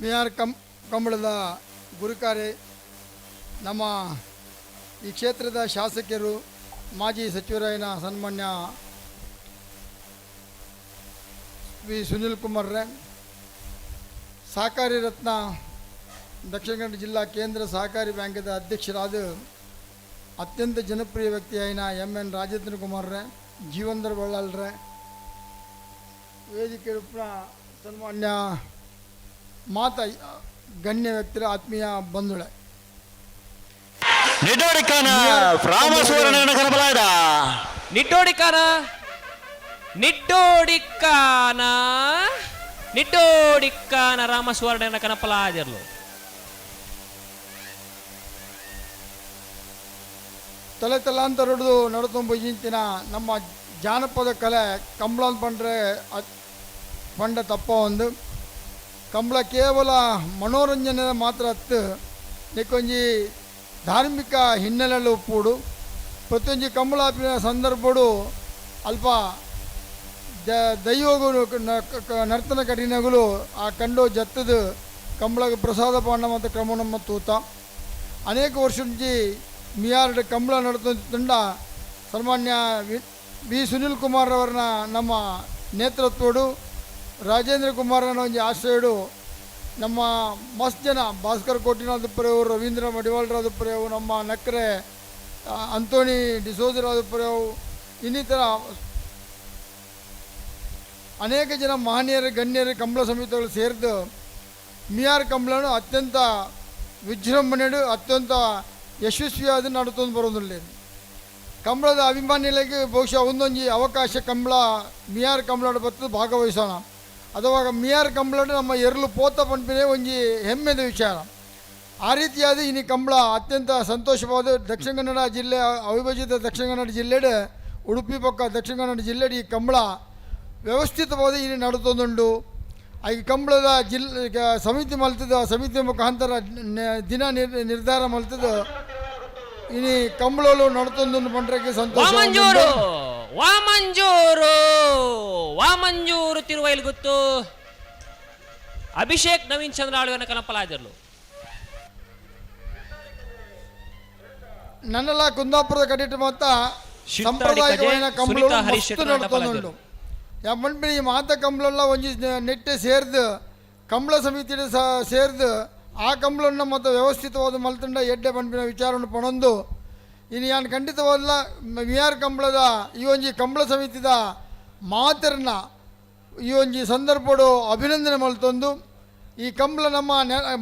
ಮಿಯಾರ್ ಕಂಬಳದ ಗುರುಕಾರೆ, ನಮ್ಮ ಈ ಕ್ಷೇತ್ರದ ಶಾಸಕರು, ಮಾಜಿ ಸಚಿವರಾಯಿನ ಸನ್ಮಾನ್ಯ ವಿ ಸುನಿಲ್ ಕುಮಾರ್ ರೇ, ಸಹಕಾರಿ ರತ್ನ ದಕ್ಷಿಣ ಕನ್ನಡ ಜಿಲ್ಲಾ ಕೇಂದ್ರ ಸಹಕಾರಿ ಬ್ಯಾಂಕದ ಅಧ್ಯಕ್ಷರಾದ ಅತ್ಯಂತ ಜನಪ್ರಿಯ ವ್ಯಕ್ತಿಯಾಯಿನ ಎಂ ಎನ್ ರಾಜೇಂದ್ರ ಕುಮಾರ್ ರೇ, ಜೀವಂದರ್ ಬಳ್ಳಾಲ್ರೆ, ವೇದಿಕೆ ಸನ್ಮಾನ್ಯ ಮಾತ ಗಣ್ಯ ವ್ಯಕ್ತಿರ ಆತ್ಮೀಯ ಬಂಧುಳೆ. ನಿಡ್ಡೋಡಿಕಾನ ರಾಮಸುವರ್ಣ ಕನಬಲಾದ. ನಿಡ್ಡೋಡಿಕಾನ ನಿಡ್ಡೋಡಿಕಾನ ನಿಡ್ಡೋಡಿಕಾನ ರಾಮಸುವರ್ಣನ ಕನಪಲಾದಿರ್ಲು. ತಲೆ ತಲಾಂತರಡು ನಡತೊಂಬ ಇಂಚಿನ ನಮ್ಮ ಜಾನಪದ ಕಲೆ ಕಂಬಳ ಅಂತ ಬಂದರೆ ಪಂಡ ತಪ್ಪ ಒಂದು ಕಂಬಳ ಕೇವಲ ಮನೋರಂಜನೆ ಮಾತ್ರ ಅತ್ತು ನಿಕ್ಕೊಂಜಿ ಧಾರ್ಮಿಕ ಹಿನ್ನೆಲೆಯಲ್ಲಿ ಉಪ್ಪುಡು ಪ್ರತಿಯೊಂಜಿ ಕಂಬಳ ಸಂದರ್ಭಡು ಅಲ್ಪ ದೈವಗಳು ನರ್ತನ ಕಠಿಣಗಳು ಆ ಕಂಡು ಜತ್ತದ ಕಂಬಳಗೆ ಪ್ರಸಾದ ಪಾಂಡ ಮತ್ತು ಕ್ರಮ ನಮ್ಮ ತೂತ ಅನೇಕ ವರ್ಷ ಮಿಯಾರ್ಡ್ ಕಂಬಳ ನಡ್ತಂಡ ಸನ್ಮಾನ್ಯ ವಿ ಸುನಿಲ್ ಕುಮಾರ್ ಅವರನ್ನ ನಮ್ಮ ನೇತೃತ್ವಡು ರಾಜೇಂದ್ರ ಕುಮಾರನ ಒಂಜಿ ಆಶ್ರಯಡು ನಮ್ಮ ಮಸ್ತ್ ಜನ ಭಾಸ್ಕರ್ ಕೋಟಿನಾಥಪುರವು, ರವೀಂದ್ರ ಮಡಿವಾಳರಾದಪುರವು, ನಮ್ಮ ನಕ್ರೆ ಅಂತೋನಿ ಡಿಸೋಜರಾದಪುರವು, ಇನ್ನಿತರ ಅನೇಕ ಜನ ಮಹನೀಯರು ಗಣ್ಯರು ಕಂಬಳ ಸಮಿತಿಗಳು ಸೇರಿದು ಮಿಯಾರ್ ಕಂಬಳನು ಅತ್ಯಂತ ವಿಜೃಂಭಣೆಡು ಅತ್ಯಂತ ಯಶಸ್ವಿಯಾದ ನಡ್ತೊಂದು ಬರೋದಿಲ್ಲ. ಕಂಬಳದ ಅಭಿಮಾನಿಗಳಿಗೆ ಬಹುಶಃ ಒಂದೊಂದು ಅವಕಾಶ ಕಂಬಳ ಮಿಯಾರ್ ಕಂಬಳ ಬರ್ತದೆ ಭಾಗವಹಿಸೋಣ. ಅಥವಾ ಮಿಯಾರ್ ಕಂಬಳ ನಮ್ಮ ಎರಲು ಪೋತ ಪಂಪಿನೇ ಒಂಜಿ ಹೆಮ್ಮೆದ ವಿಚಾರ. ಆ ರೀತಿಯಾದ ಇನಿ ಕಂಬಳ ಅತ್ಯಂತ ಸಂತೋಷವಾದ ದಕ್ಷಿಣ ಕನ್ನಡ ಜಿಲ್ಲೆ ಅವಿಭಜಿತ ದಕ್ಷಿಣ ಕನ್ನಡ ಜಿಲ್ಲೆಡೆ ಉಡುಪಿ ಪಕ್ಕ ದಕ್ಷಿಣ ಕನ್ನಡ ಜಿಲ್ಲೆಡೆ ಈ ಕಂಬಳ ವ್ಯವಸ್ಥಿತವಾದ ಇನಿ ನಡತೊಂದುಂಡು. ಐಕ್ ಕಂಬಳದ ಜಿಲ್ಲೆ ಸಮಿತಿ ಮಲ್ತದ, ಸಮಿತಿ ಮುಖಾಂತರ ದಿನ ನಿರ್ಧಾರ ಮಲ್ತದ ಇನಿ ಕಂಬಳಲು ನಡತೊಂದು ಪಂಡ್ರಕ್ಕೆ ಸಂತೋಷ. ವಾಮಂಜೂರು, ವಾಮಂಜೂರು, ವಾಮಂಜೂರು ತಿರುವೈಲ್ ಗೊತ್ತು ಅಭಿಷೇಕ್ ನವೀನ್ ಚಂದ್ರ ಆಳ್ವೆನ ಕನಪಲಾದಿರ್ಲು. ನನ್ನೆಲ್ಲ ಕುಂದಾಪುರದ ಕಡಿಟ್ಟು ಮೊತ್ತ ಸಾಂಪ್ರದಾಯಿಕವಾದ ಕಂಬಳ ಮಸ್ತ್ ನಡತೊಂದುಂಡು. ಯಾ ಮನ್ಪಿನ ಈ ಮಾತ ಕಂಬಳೆಲ್ಲ ಒಂಜಿ ನೆಟ್ಟೆ ಸೇರ್ದು ಕಂಬಳ ಸಮಿತಿ ಸೇರ್ದು ಆ ಕಂಬಳನ್ನು ಮತ್ತು ವ್ಯವಸ್ಥಿತವಾದ ಮಲ್ತುಂಡ ಎಡ್ಡೆ ಪನ್ಪಿನ ವಿಚಾರವನ್ನು ಪಣೊಂದು ಇನ್ನು ಯಾನ್ ಖಂಡಿತವಾದ್ಲ ಮಿಯಾರ್ ಕಂಬಳದ ಈ ಒಂಜಿ ಕಂಬಳ ಸಮಿತಿದ ಮಾತರನ್ನ ಈ ಒಂಜಿ ಸಂದರ್ಭಡು ಅಭಿನಂದನೆ ಮಲ್ತೊಂದು ಈ ಕಂಬಳ ನಮ್ಮ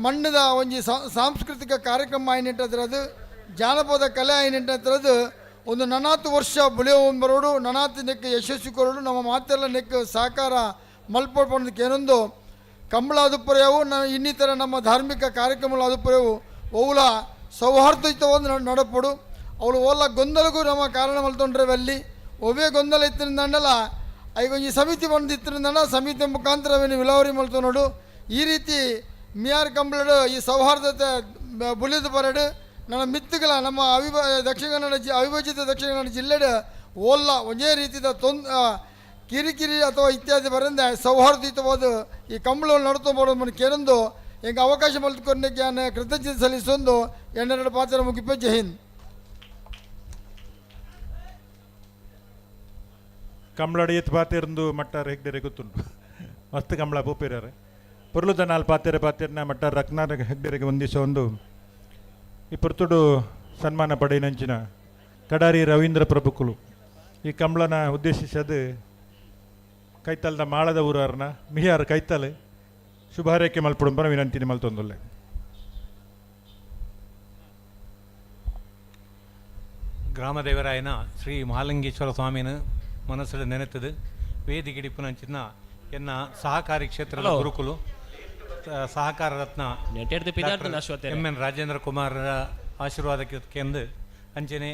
ಮಣ್ಣದ ಒಂಜಿ ಸಾಂಸ್ಕೃತಿಕ ಕಾರ್ಯಕ್ರಮ ಆಯ್ನಿಟ್ಟದ್ರದು, ಜಾನಪದ ಕಲೆ ಆಯ್ನಿಟ್ಟದ್ರದು ಒಂದು ನನಾತು ವರ್ಷ ಬುಳಿಯೋನ್ ಬರೋಡು, ನನಾತು ನೆಕ್ ಯಶಸ್ವಿ ಕೊರೋಡು, ನಮ್ಮ ಮಾತೆಲ್ಲ ನೆಕ್ ಸಹಕಾರ ಮಲ್ಪೊಂದಕ್ಕೆ ಏನೊಂದು ಕಂಬಳ ಅದುಪುರೆಯವು ಇನ್ನಿತರ ನಮ್ಮ ಧಾರ್ಮಿಕ ಕಾರ್ಯಕ್ರಮಗಳ ಅದುಪುರೆಯವು ಓಲ ಸೌಹಾರ್ದಯುತವಾದ ನಡಪಡು. ಅವಳು ಓಲ ಗೊಂದಲಗೂ ನಮ್ಮ ಕಾರಣ ಮಲ್ತೊಂಡ್ರೆ ಅಲ್ಲಿ ಒವೇ ಗೊಂದಲ ಇತ್ತಿನಿಂದಂಡಲ ಐಗೊಂಜಿ ಸಮಿತಿ ಬಂದು ಇತ್ತಿನಿಂದಂಡ ಸಮಿತಿ ಮುಖಾಂತರ ಅವೇನು ವಿಲಾವರಿ ಮಲ್ತೊನೋಡು. ಈ ರೀತಿ ಮಿಯಾರ್ ಕಂಬಳಡು ಈ ಸೌಹಾರ್ದತೆ ಬುಲಿದು ಬರಡು ನನ್ನ ಮಿತ್ತುಗಳ ನಮ್ಮ ದಕ್ಷಿಣ ಕನ್ನಡ ಅವಿಭಜಿತ ದಕ್ಷಿಣ ಕನ್ನಡ ಜಿಲ್ಲೆಡು ಓಲ್ಲ ಒಂದೇ ರೀತಿಯ ಕಿರಿಕಿರಿ ಅಥವಾ ಇತ್ಯಾದಿ ಬರಂದೆ ಸೌಹಾರ್ದಯುತವಾದ ಈ ಕಂಬಳ ನಡ್ಕೊಂಡು ಕೇರೊಂದು ಎಂಗೆ ಅವಕಾಶ ಮಲ್ತ್ಕೊರ್ನಕ್ಕೆ ನಾನು ಕೃತಜ್ಞತೆ ಸಲ್ಲಿಸೊಂದು ಎನ್ನೆರಡು ಪಾತ್ರ ಮುಗಿಪೆ. ಜೈ ಹಿಂದ್. ಕಂಬಳಡಿ ಎತ್ತು ಪಾತಿರಂದು ಮಟ್ಟಾರ ಹೆಗ್ಡೆರೆ ಗೊತ್ತುಂಟು, ಮಸ್ತ್ ಕಂಬಳ ಪೂಪಿರಾರೆ ಪೊರ್ಲುದ ನಾಲ್ ಪಾತೆರೆ ಪಾತೆರ್ನ ಮಟ್ಟಾರ ರತ್ನಾರ ಹೆಗ್ಡೆರೆಗೆ ಒಂದಿಸ ಒಂದು ಈ ಪೊರ್ತುಡು ಸನ್ಮಾನ ಪಡೆಯಿನಂಚಿನ ಕಡಾರಿ ರವೀಂದ್ರ ಪ್ರಭುಕುಲು ಈ ಕಂಬಳನ ಉದ್ದೇಶಿಸದು ಕೈತಲ್ದ ಮಾಳದ ಊರಾರ್ನ ಮಿಹಿಯಾರ್ ಕೈತಲೆ ಶುಭಾರೈಕೆ ಮಲ್ಪುಡುಂಬನ ವಿನಂತಿ ಮಲ್ತೊಂದುಲ್ಲೆ. ಗ್ರಾಮದೇವರಾಯನ ಶ್ರೀ ಮಹಾಲಿಂಗೇಶ್ವರ ಸ್ವಾಮಿನ ಮನಸ್ಸಲ್ಲಿ ನೆನೆತದು ವೇದಿಗಿಡಿಪುನಂಚಿನ ಎನ್ನ ಸಹಕಾರಿ ಕ್ಷೇತ್ರದ ಗುರುಕುಲು ಸಹಕಾರ ರತ್ನ ಎಂ ಎನ್ ರಾಜೇಂದ್ರ ಕುಮಾರರ ಆಶೀರ್ವಾದಕ್ಕೆ ಕೆಂದು ಅಂಚನೆ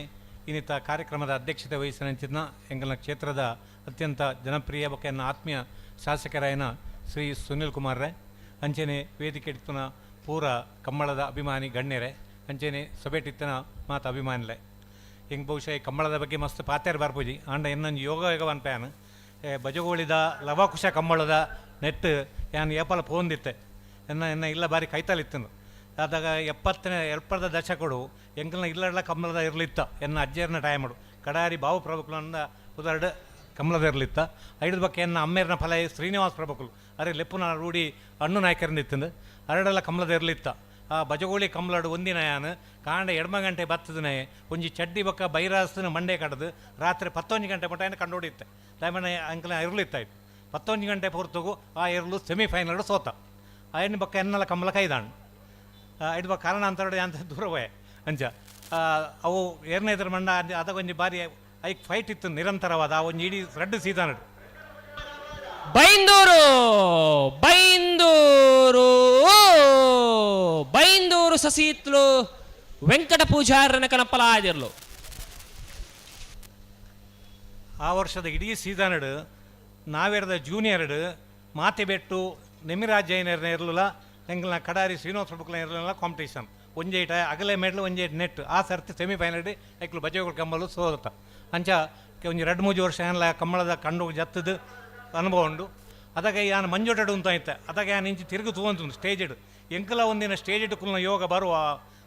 ಇನ್ನಿತ ಕಾರ್ಯಕ್ರಮದ ಅಧ್ಯಕ್ಷತೆ ವಹಿಸಿನಂಚಿನ ಎಂಗಲ್ನ ಕ್ಷೇತ್ರದ ಅತ್ಯಂತ ಜನಪ್ರಿಯ ಬೊಕ್ಕ ಆತ್ಮೀಯ ಶಾಸಕರಾಯನ ಶ್ರೀ ಸುನಿಲ್ ಕುಮಾರ್ರೆ, ಅಂಚನೆ ವೇದಿಕೆ ಪೂರ ಕಂಬಳದ ಅಭಿಮಾನಿ ಗಣ್ಯರೇ, ಅಂಚನೆ ಸಭೆಟಿತ್ತನ ಮಾತ ಅಭಿಮಾನಿಲೆ. ಹಿಂಗೆ ಬಹುಶಃ ಈ ಕಂಬಳದ ಬಗ್ಗೆ ಮಸ್ತ್ ಪಾತ್ಯಾರ ಬರ್ಪೂಜಿ ಆಂಡ ಎನ್ನೊಂಜಿ ಯೋಗ ಯೋಗವನ್ ಪ್ಯಾನ್ ಬಜಗೋಳಿದ ಲವಕುಶ ಕಂಬಳದ ನೆಟ್ ಯಾನ್ ಏಪಲ ಪೋಂದಿತ್ತೆ ಎನ್ನ ಎನ್ನ ಇಲ್ಲ ಬಾರಿ ಕೈತಲಿತ್ತು. ಆದಾಗ 70ರ ದಶಕಡು ಎಂಕಲ್ನ ಇಲ್ಲಡ್ಲ ಕಂಬಳದ ಇರಲಿತ್ತ ಎನ್ನ ಅಜ್ಜಿಯರ್ನ ಟೈಮಡು ಕಡಾರಿ ಬಾವು ಪ್ರಭುಕುಲಂದ ಉದಾರ್ಡ್ ಕಂಬಳದ ಇರಲಿತ್ತ. ಐದು ಬಕ್ಕೆ ಎನ್ನ ಅಮ್ಮೇರ್ನ ಫಲ ಶ್ರೀನಿವಾಸ ಪ್ರಭುಕುಲು ಅರೆ ಲೆಪ್ಪುನ ರೂಢಿ ಅಣ್ಣು ನಾಯಕರಿಂದ ಅರಡೆಲ್ಲ ಕಂಬಳದ ಇರಲಿತ್ತ. ಆ ಬಜಗೋಳಿ ಕಂಬಳಡು ಒಂದಿನ ಯಾನ್ ಕಾಂಡ ಎಡ್ಮ ಗಂಟೆ ಬತ್ತದನೆ ಒಂಜಿ ಚಡ್ಡಿ ಬಕ್ಕ ಬೈರಾಸನ ಮಂಡೆ ಕಡ್ದು ರಾತ್ರಿ 11 ಗಂಟೆ ಮಟ್ಟ ಏನು ಕಂಡೋಡಿತ್ತೆ ದಯಮನೆ ಅಂಕಲ ಇರಲಿತ್ತಾಯ್ತು. 11 ಗಂಟೆ ಪೊರ್ತುಗು ಆ ಇರಲು ಸೆಮಿಫೈನಲ್ ಸೋತ ಆಯನ ಬಕ್ಕ ಎನ್ನಲ ಕಂಬಳ ಕೈದಾಣ್ ಐದು ಬಕ್ಕ ಕಾರಣ ಅಂತರಡೆ ಅಂತ ದೂರ ಹೋಯೆ ಅಂಚ ಅವು ಏರ್ನೇ ಇದ್ರ ಮಂಡ ಅದ ಒಂಜಿ ಬಾರಿ ಐಕ್ ಫೈಟ್ ಇತ್ತು ನಿರಂತರವಾದ ಆ ಒಂಜಿ ಇಡೀ ರಡ್ಡು ಸೀದಾನಡು. ಬೈಂದೂರು ಬೈಂದೂರು ಬೈಂದೂರು ಸಸೀತ್ಲು ವೆಂಕಟ ಪೂಜಾರನ ಕನಪಲಾದಿರ್ಲು. ಆ ವರ್ಷದ ಇಡೀ ಸೀಸನ್ ನಾವೇರ್ದ ಜೂನಿಯರ್ಡ್ ಮಾತೆಬೆಟ್ಟು ನೆಮಿರಾಜ್ ಜೈನರ್ನ ಇರಲಿಲ್ಲ ಎಂಗ್ಲನ ಕಡಾರಿ ಶ್ರೀನಿವಾಸ ಪ್ರಭುಕ್ಲ ಇರಲಿಲ್ಲ ಕಾಂಪಿಟೇಷನ್ ಒಂಜೇಟ ಅಗಲೆ ಮೆಡ್ಲು ಒಂಜೇಟ್ ನೆಟ್ ಆ ಸರ್ತಿ ಸೆಮಿಫೈನಲ್ ಐಕ್ಲು ಬಜೆಗಳು ಕಂಬಲು ಸೋತ ಅಂಚ ಒಂಜಿ 2-3 ವರ್ಷ ಏನ್ಲ ಕಂಬಳದ ಕಂಡು ಜತ್ತದ ಅನುಭವ ಉಂಡು. ಅದಾಗ ಯಾನ್ ಮಂಜೊಟಡು ಅಂತ ಐತೆ ಅದಾಗ ಯಾನ್ ಇಂಚಿ ತಿರುಗು ತೂವಂತು ಸ್ಟೇಜ್ ಇಡು ಎಂಕಲ ಒಂದಿನ ಸ್ಟೇಜ್ ಇಟ್ಟು ಯೋಗ ಬರುವ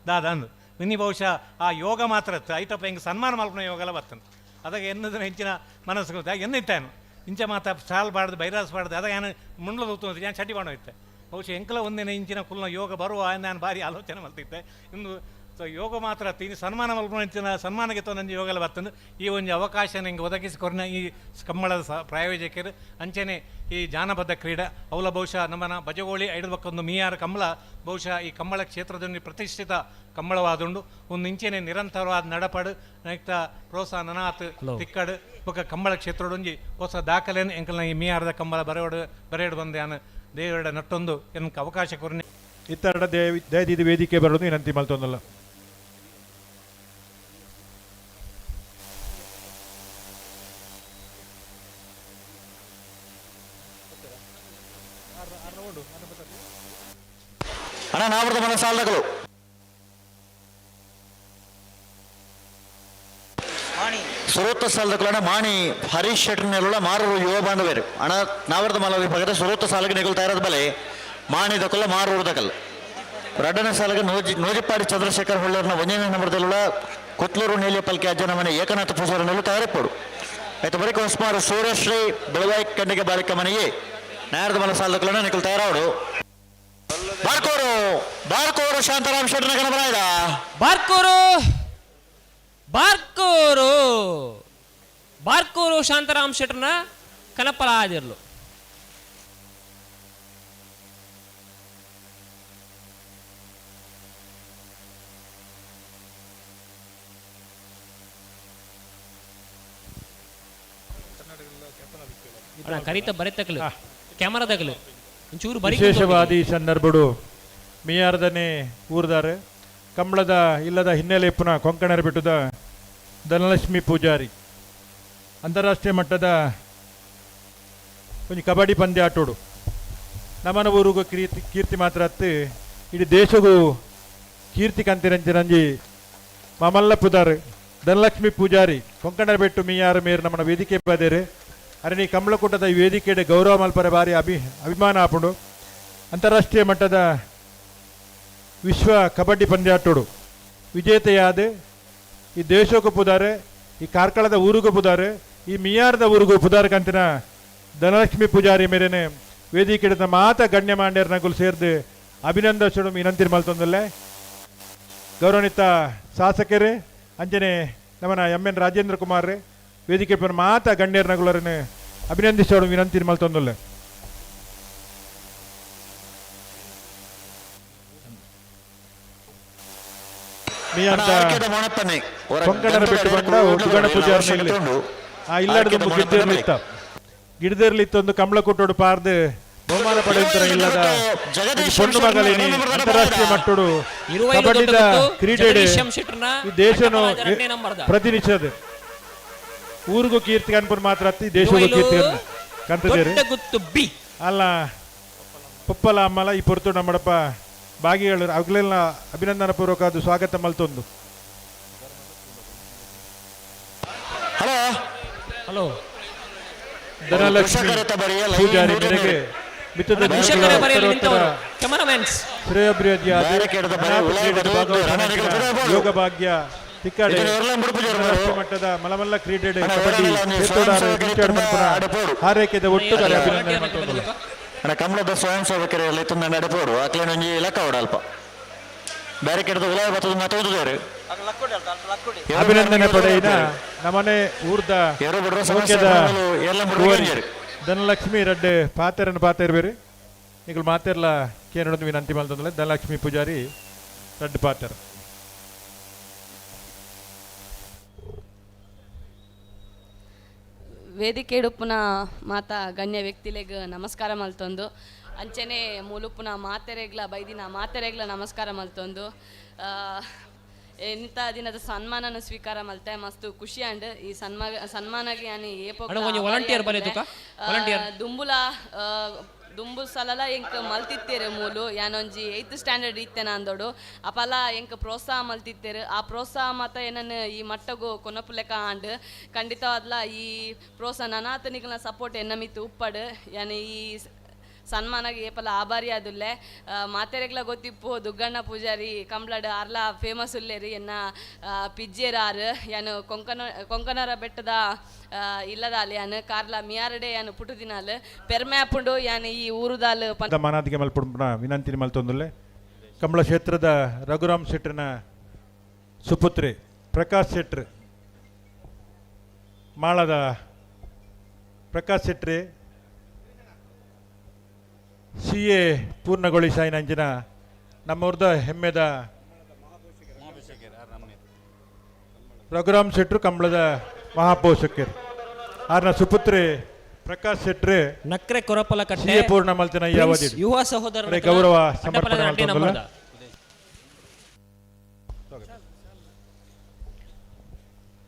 ದಾದ ಅಂದು ಇನ್ನು ಬಹುಶಃ ಆ ಯೋಗ ಮಾತ್ರ ಇತ್ತು ಐತಪ್ಪ ಹಿಂಗೆ ಸನ್ಮಾನ ಮಲ್ಪನ ಯೋಗ ಎಲ್ಲ ಬರ್ತಂತ ಅದಾಗ ಎನ್ನದನ್ನ ಹೆಚ್ಚಿನ ಮನಸ್ಸು ಎನ್ನಿತ್ತಾನು ಇಂಚ ಮಾತ ಸಾಲ್ ಬಾಡ್ದು ಬೈರಾಸ್ ಬಾಡ್ದು ಅದಾಗ ಯಾನು ಮುಂಡ್ಲ ತೂತು ಯಾನ್ ಚಟಿ ಬಾಣ ಇತ್ತೆ ಬಹುಶಃ ಎಂಕಲ ಒಂದಿನ ಇಂಚಿನ ಕುಲ್ನ ಯೋಗ ಬರುವ ನಾನು ಭಾರಿ ಆಲೋಚನೆ ಮಲ್ತಿದ್ದೆ. ಇಂದು ಸೊ ಯೋಗ ಮಾತ್ರ ಇನ್ನು ಸನ್ಮಾನ ಮಲ್ಪನ ಇಂಚಿನ ಸನ್ಮಾನಕ್ಕೆ ನಂಜಿ ಯೋಗ ಎಲ್ಲ ಬರ್ತಂದು ಈ ಒಂದು ಅವಕಾಶ ನಿಂಗೆ ಒದಗಿಸಿಕೊರ್ನ ಈ ಕಂಬಳದ ಪ್ರಾಯೋಜಕರು ಅಂಚನೆ ಈ ಜಾನಪದ ಕ್ರೀಡೆ ಅವಲ ಬಹುಶಃ ನಮ್ಮನ ಬಜಗೋಳಿ ಐಡಬಕ್ಕೊಂದು ಮೀಯಾರ ಕಂಬಳ ಬಹುಶಃ ಈ ಕಂಬಳ ಕ್ಷೇತ್ರದಲ್ಲಿ ಪ್ರತಿಷ್ಠಿತ ಕಂಬಳವಾದುಂಡು ಒಂದು ಇಂಚೆನೆ ನಿರಂತರವಾದ ನಡಪಡು ನೈಕ್ತ ಪ್ರೋತ್ಸಾಹ ನನಾತ್ ತಿಕ್ಕಡು ಬೊಕ್ಕ ಕಂಬಳ ಕ್ಷೇತ್ರದೊಂಜಿ ಹೊಸ ದಾಖಲೆಯನ್ನು ಎಂಕಲ್ನ ಈ ಮೀಯಾರದ ಕಂಬಳ ಬರೆಯಡು ಬಂದೆ ನಾನು ದೇವರ ನಟ್ಟೊಂದು ಎನ್ಕ ಅವಕಾಶ ಕೊರ್ನೆ. ಇತ್ತರ ದಯದೀದಿ ವೇದಿಕೆ ಬರೋದು ವಿನಂತಿ ಮಲ್ತೊಂದಲ್ಲ. ಅಣ್ಣ ನಾವರದ ಮನ ಸಾಲದಗಳು ಸುರೂತ ಸಾಲದಕುಲನ ಮಾಣಿ ಹರೀಶ್ ಶೆಟ್ಟರ್ನೆಲ್ಲ ಮಾರೂರು ಯುವ ಬಾಂಧವರು. ಅಣ್ಣ ನಾವರದ ಮಲ ವಿಭಾಗದ ಸುರೂತ ಸಾಲಗೆ ನಿಗಲ್ತಾ ಇರೋದು ಬಲೆ ಮಾಣಿ ದಕಲ ಮಾರೂರು ದಕಲ್. ರಡ್ಡನೇ ಸಾಲಗೆ ನೋಜಿಪ್ಪಾಡಿ ಚಂದ್ರಶೇಖರ್ ಹೊಳ್ಳೂರಿನ ಒಂದನೇ ನಂಬರ್ದಲ್ಲ ಕುತ್ಲೂರು ನೀಲಿಯ ಪಲ್ಕೆ ಅಜ್ಜನ ಮನೆ ಏಕನಾಥ ಪೂಜಾರನೆಲ್ಲ ತಯಾರಿಪೋಡು. ಆಯ್ತು ಬರೀ ಹೊಸ್ಮಾರು ಸೂರ್ಯಶ್ರೀ ಬೆಳವಾಯಿ ಕಣ್ಣಿಗೆ ಬಾಲಿಕ ಮನೆಯೇ ನಾಯರದ ಮಲ ಸಾಲದಕುಲನ ನಿಕಲ್ ತಯಾರಾವಡು. ಬಾರ್ಕೋರು ಬಾರ್ಕೋರು ಶಾಂತಾರಾಮ್ ಶೆಟ್ಟರ್ನ ಗಣಪರಾಯದ ಬಾರ್ಕೋರು ಬಾರ್ಕೋರು ಬಾರ್ಕೋರು ಶಾಂತಾರಾಮ್ ಶೆಟ್ಟರ್ನ ಕನಪಲಾದಿರ್ಲು. ಅಣ್ಣ ಕರಿತ ಬರೆತಕಲು ಕ್ಯಾಮರಾದಕಲು ಒಂಚೂರು ಬರಿ ವಿಶೇಷವಾದ ಈ ಸಂದರ್ಭಡು ಮಿಯಾರ್ದನೆ ಊರ್ದಾರೆ ಕಂಬಳದ ಇಲ್ಲದ ಹಿನ್ನೆಲೆ ಪುನಃ ಕೊಂಕಣರ ಬಿಟ್ಟದ ಧನಲಕ್ಷ್ಮಿ ಪೂಜಾರಿ ಅಂತಾರಾಷ್ಟ್ರೀಯ ಮಟ್ಟದ ಒಂಜಿ ಕಬಡ್ಡಿ ಪಂದ್ಯ ಆಟೋಡು ನಮನ ಊರುಗು ಕೀರ್ತಿ ಕೀರ್ತಿ ಮಾತ್ರ ಅತ್ತು ಇಡೀ ದೇಶಗೂ ಕೀರ್ತಿ ಕಂತಿರಂಚಿರಂಜಿ ಮಾಮಲ್ಲ ಪುದಾರ್ ಧನಲಕ್ಷ್ಮಿ ಪೂಜಾರಿ ಕೊಂಕಣರ ಬೆಟ್ಟು ಮಿಯಾರ ಮೇರ್ ನಮ್ಮನ ವೇದಿಕೆ ಬದೇರು. ಅರಣಿ ಕಂಬಳಕೂಟದ ಈ ವೇದಿಕೆಡೆ ಗೌರವ ಮಲ್ಪರೆ ಬಾರಿ ಅಭಿಮಾನ ಆಪುಂಡು. ಅಂತಾರಾಷ್ಟ್ರೀಯ ಮಟ್ಟದ ವಿಶ್ವ ಕಬಡ್ಡಿ ಪಂದ್ಯಾಟೋಡು ವಿಜೇತೆಯಾದ ಈ ದೇಶಕ್ಕೂ ಪುದಾರೆ, ಈ ಕಾರ್ಕಳದ ಊರಿಗೂ ಪುದಾರೆ, ಈ ಮಿಯಾರದ ಊರಿಗೂ ಪುದಾರ್ ಕಂತಿನ ಧನಲಕ್ಷ್ಮಿ ಪೂಜಾರಿ ಮೇರೆನೆ ವೇದಿಕೆ ಮಾತ ಗಣ್ಯ ಮಾಂಡ್ಯರ್ನಗುಲು ಸೇರ್ದು ಅಭಿನಂದಿಸೋಡು ವಿನಂತಿ ಮಲ್ತೊಂದಲ್ಲೇ. ಗೌರವಾನ್ವಿತ ಶಾಸಕರೇ ಅಂಜನೆ ನಮ್ಮನ ಎಂ ಎನ್ ರಾಜೇಂದ್ರ ಕುಮಾರ್ ವೇದಿಕೆ ಮಾತ ಗಣ್ಯರ್ನಗುಲರನ್ನು ಅಭಿನಂದಿಸೋಡು ವಿನಂತಿ ಮಲ್ತೊಂದಲ್ಲೇ. ಕೊಂಕಣರ ಬಿಟ್ಟು ಬಂದ ದುಗಣ ಪೂಜಾರಿ ಆ ಇಲ್ಲಾಡ್ದು ಗಿಡದಿರ್ಲಿತ್ತ ಗಿಡದಿರ್ಲಿತ್ತೊಂದು ಕಮಲ ಕೊಟ್ಟೋಡು ಪಾರ್ದು ಬಹುಮಾನ ಪಡೆಯುತ್ತರ ಇಲ್ಲದ ಪೊಣ್ಣು ಮಗಲಿನಿ ಅಂತಾರಾಷ್ಟ್ರೀಯ ಮಟ್ಟೋಡು ಕಬಡ್ಡಿದ ಕ್ರೀಡೆ ಈ ದೇಶನು ಪ್ರತಿನಿಧಿಸದೆ ಊರಿಗೂ ಕೀರ್ತಿ ಕನ್ಪುರ್ ಮಾತ್ರ ಅತ್ತಿ ದೇಶಗೂ ಕೀರ್ತಿ ಕಂತದೇರಿ ಅಲ್ಲ ಪುಪ್ಪಲ ಅಮ್ಮಲ ಈ ಪೊರ್ತು ನಮ್ಮಡಪ್ಪ ಭಾಗಿಗಳು ಅಗ್ಲೆಲ್ಲ ಅಭಿನಂದನ ಪೂರ್ವಕ ಅದು ಸ್ವಾಗತ ಮಲ್ತೊಂದು. ಹಲೋ ಹಲೋ ಧನಲಕ್ಷ್ಮಿ ಪೂಜಾರಿ ಮೇರೆಗೆ ಮಿತ್ತದ ಯೋಗ ಭಾಗ್ಯ ತಿಕ್ಕಾಡೆ ಅಂತಾರಾಷ್ಟ್ರೀಯ ಮಟ್ಟದ ಮಲಮಲ್ಲ ಕ್ರೀಡೆ ಕಬಡ್ಡಿ ಹಾರೈಕೆದ ಒಟ್ಟು ಅಭಿನಂದನೆ ಮಲ್ತೊಂದು. ಕಮಲದ ಸ್ವಯಂ ಸೇವಕರಲ್ಲಿ ತುಂಬ ನಡೆಪೋಡು ಅಕ್ಲೇನೊಂಜಿ ಲೆಕ್ಕ ಅಲ್ಪ ಬ್ಯಾರಿಕೇಡ್ ಉಲಾಯ ಬತ್ತದ ಮತ್ತೊಂದು ಅಭಿನಂದನೆ ಪಡೆಯಿನ ನಮ್ಮನೆ ಊರ್ದ ಧನಲಕ್ಷ್ಮಿ ರಡ್ಡೆ ಪಾತೆರನ್ನು ಪಾತೆರ್ಬೇರಿ ನಿಗಳು ಮಾತೆರ್ಲ ಕೇನೊಂದು ವಿನಂತಿ ಮಲ್ತಂದ್ರೆ ಧನಲಕ್ಷ್ಮಿ ಪೂಜಾರಿ ರಡ್ಡು ಪಾತೆರ. ವೇದಿಕೆ ಉಪ್ಪುನ ಮಾತಾ ಗಣ್ಯ ವ್ಯಕ್ತಿಲೆಗ್ ನಮಸ್ಕಾರ ಮಲ್ತೊಂದು ಅಂಚನೆ ಮೂಲುಪ್ಪುನ ಮಾತೆರೆಗ್ಲ ಬೈದಿನ ಮಾತೆರೆಗ್ಲ ನಮಸ್ಕಾರ ಮಲ್ತೊಂದು ಇಂಥ ದಿನದ ಸನ್ಮಾನನ ಸ್ವೀಕಾರ ಮಲ್ತೆ ಮಸ್ತ್ ಖುಷಿ ಅಂಡ್ ಈ ಸನ್ಮಾನಗೆ ಯಾನಿ ಏಪೋ ದುಂಬುಲ ದುಂಬು ಸಲಲ ಎಂಕ್ ಮಲ್ತಿತ್ತೇರು ಮೂಲು ಯಾನೊಂಜಿ 8th standard ಇತ್ತೇನ ಅಂದೋಡು ಅಪಲ ಎಂಕ್ ಪ್ರೋತ್ಸಾಹ ಮಲ್ತಿತ್ತೇರು ಆ ಪ್ರೋತ್ಸಾಹ ಮತ ಏನನ್ನು ಈ ಮಟ್ಟಗು ಕೊನಪುಲೆಕ ಆಂಡ್ ಖಂಡಿತವಾದ್ಲ ಈ ಪ್ರೋತ್ಸಾಹ ನನಾತನಿಗಳ ಸಪೋರ್ಟ್ ಎನ್ನ ಮಿತ್ತು ಉಪ್ಪಡು ಯಾನ್ ಈ ಸನ್ಮಾನಗೆ ಏಪಲ ಆಭಾರಿ ಆದುಲ್ಲೆ ಮಾತೆರೆಗ್ಲ ಗೊತ್ತಿಪ್ಪು ದುಗ್ಗಣ್ಣ ಪೂಜಾರಿ ಕಂಬ್ಳಡ್ ಆರ್ಲ ಫೇಮಸ್ ಉಲ್ಲೇರಿ ಎನ್ನ ಪಿಜ್ಜೇರ್ ಆರ್ ಯಾನು ಕೊಂಕಣರ ಬೆಟ್ಟದ ಇಲ್ಲದಾಲ್ ಯಾನು ಕಾರ್ಲ ಮಿಯಾರಡೆ ಯಾನು ಪುಟುದಿನಾಲ್ ಪೆರ್ಮೆ ಆಪುಂಡು ಯಾನು ಈ ಊರುದಾಲ್ ಮಾನಾದಿಗೆ ಮಲ್ಪುಂಪುನ ವಿನಂತಿ ಮಲ್ತೊಂದುಲ್ಲೆ. ಕಂಬಳ ಕ್ಷೇತ್ರದ ರಘುರಾಮ್ ಶೆಟ್ಟರ್ನ ಸುಪುತ್ರಿ ಪ್ರಕಾಶ್ ಶೆಟ್ರ್ ಮಾಳದ ಪ್ರಕಾಶ್ ಶೆಟ್ರಿ ಸಿ ಎ ಪೂರ್ಣಗೊಳಿಸಾಯಿನಂಚಿನ ನಮ್ಮೂರ್ದ ಹೆಮ್ಮೆದ ರಘುರಾಮ್ ಶೆಟ್ರು ಕಂಬಳದ ಮಹಾಪೋಷಕರು ಆರ್ನ ಸುಪುತ್ರಿ ಪ್ರಕಾಶ್ ಶೆಟ್ರು ನಕ್ರೆ ಕೊರಪಲ ಕಟ್ಟೆ ಸಿ ಎ ಪೂರ್ಣ ಮಲ್ತಿನ ಈ ಅವಧಿ ಯುವ ಸಹೋದರ ಗೌರವ ಸಮರ್ಪಣೆ ಮಲ್ತೊಂದುಲ್ಲ.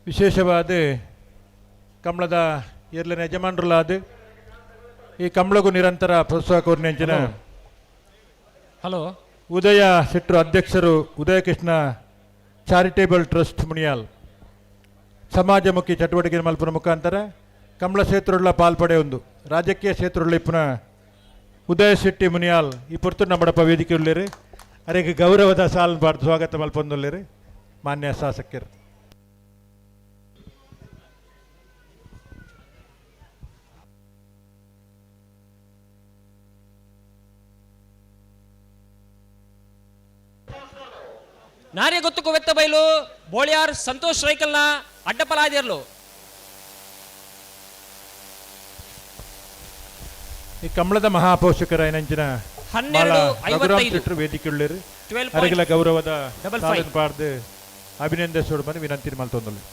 ವಿಶೇಷವಾದ ಕಂಬಳದ ಎರ್ಲಿನ ಯಜಮಾನರುಲಾದ ಈ ಕಂಬಳಗೂ ನಿರಂತರ ಪ್ರೋತ್ಸಾಹ ಕೋರ್ನೆಂಚಿನ ಹಲೋ ಉದಯ ಶೆಟ್ಟರು ಅಧ್ಯಕ್ಷರು ಉದಯಕೃಷ್ಣ ಚಾರಿಟೇಬಲ್ ಟ್ರಸ್ಟ್ ಮುನಿಯಾಲ್ ಸಮಾಜಮುಖಿ ಚಟುವಟಿಕೆ ಮಲ್ಪುನ ಮುಖಾಂತರ ಕಂಬಳ ಕ್ಷೇತ್ರಗಳ ಪಾಲ್ಪಡೆ ಒಂದು ರಾಜಕೀಯ ಕ್ಷೇತ್ರಗಳ ಇಪ್ಪುನ ಉದಯ ಶೆಟ್ಟಿ ಮುನಿಯಾಲ್ ಈ ಪೊರ್ತು ನಮ್ಮಡಪ್ಪ ವೇದಿಕೆ ಉಳ್ಳೇರಿ ಅರೆಗೆ ಗೌರವದ ಸಾಲ್ ಬಾರ್ದು ಸ್ವಾಗತ ಮಲ್ಪೊಂದುಲ್ಲೇರಿ ಮಾನ್ಯ ಶಾಸಕರು. ನಾನೇ ಗೊತ್ತು ಕೊವೆತ್ತ ಬೈಲು ಬೋಳಿಯಾರ್ ಸಂತೋಷ್ ರೈಕಲ್ನ ಅಡ್ಡಪಲಾದಿರ್ಲು. ಈ ಕಂಬಳದ ಮಹಾಪೋಷಕರ ಏನಂಚಿನ 12 ರಘುರಾಮ್ 55. ಶೆಟ್ಟರು ವೇದಿಕೆ ಉಳ್ಳೇರಿ 12 ಅರೆಗೆಲ ಗೌರವದ ಡಬಲ್ ಸಾಲನ್ನು ಫೈವ್. ಪಾಡ್ದು ಅಭಿನಂದಿಸೋಡು ಬಂದು ವಿನಂತಿ ಮಲ್ತೊಂದುಲ್ಲೆ.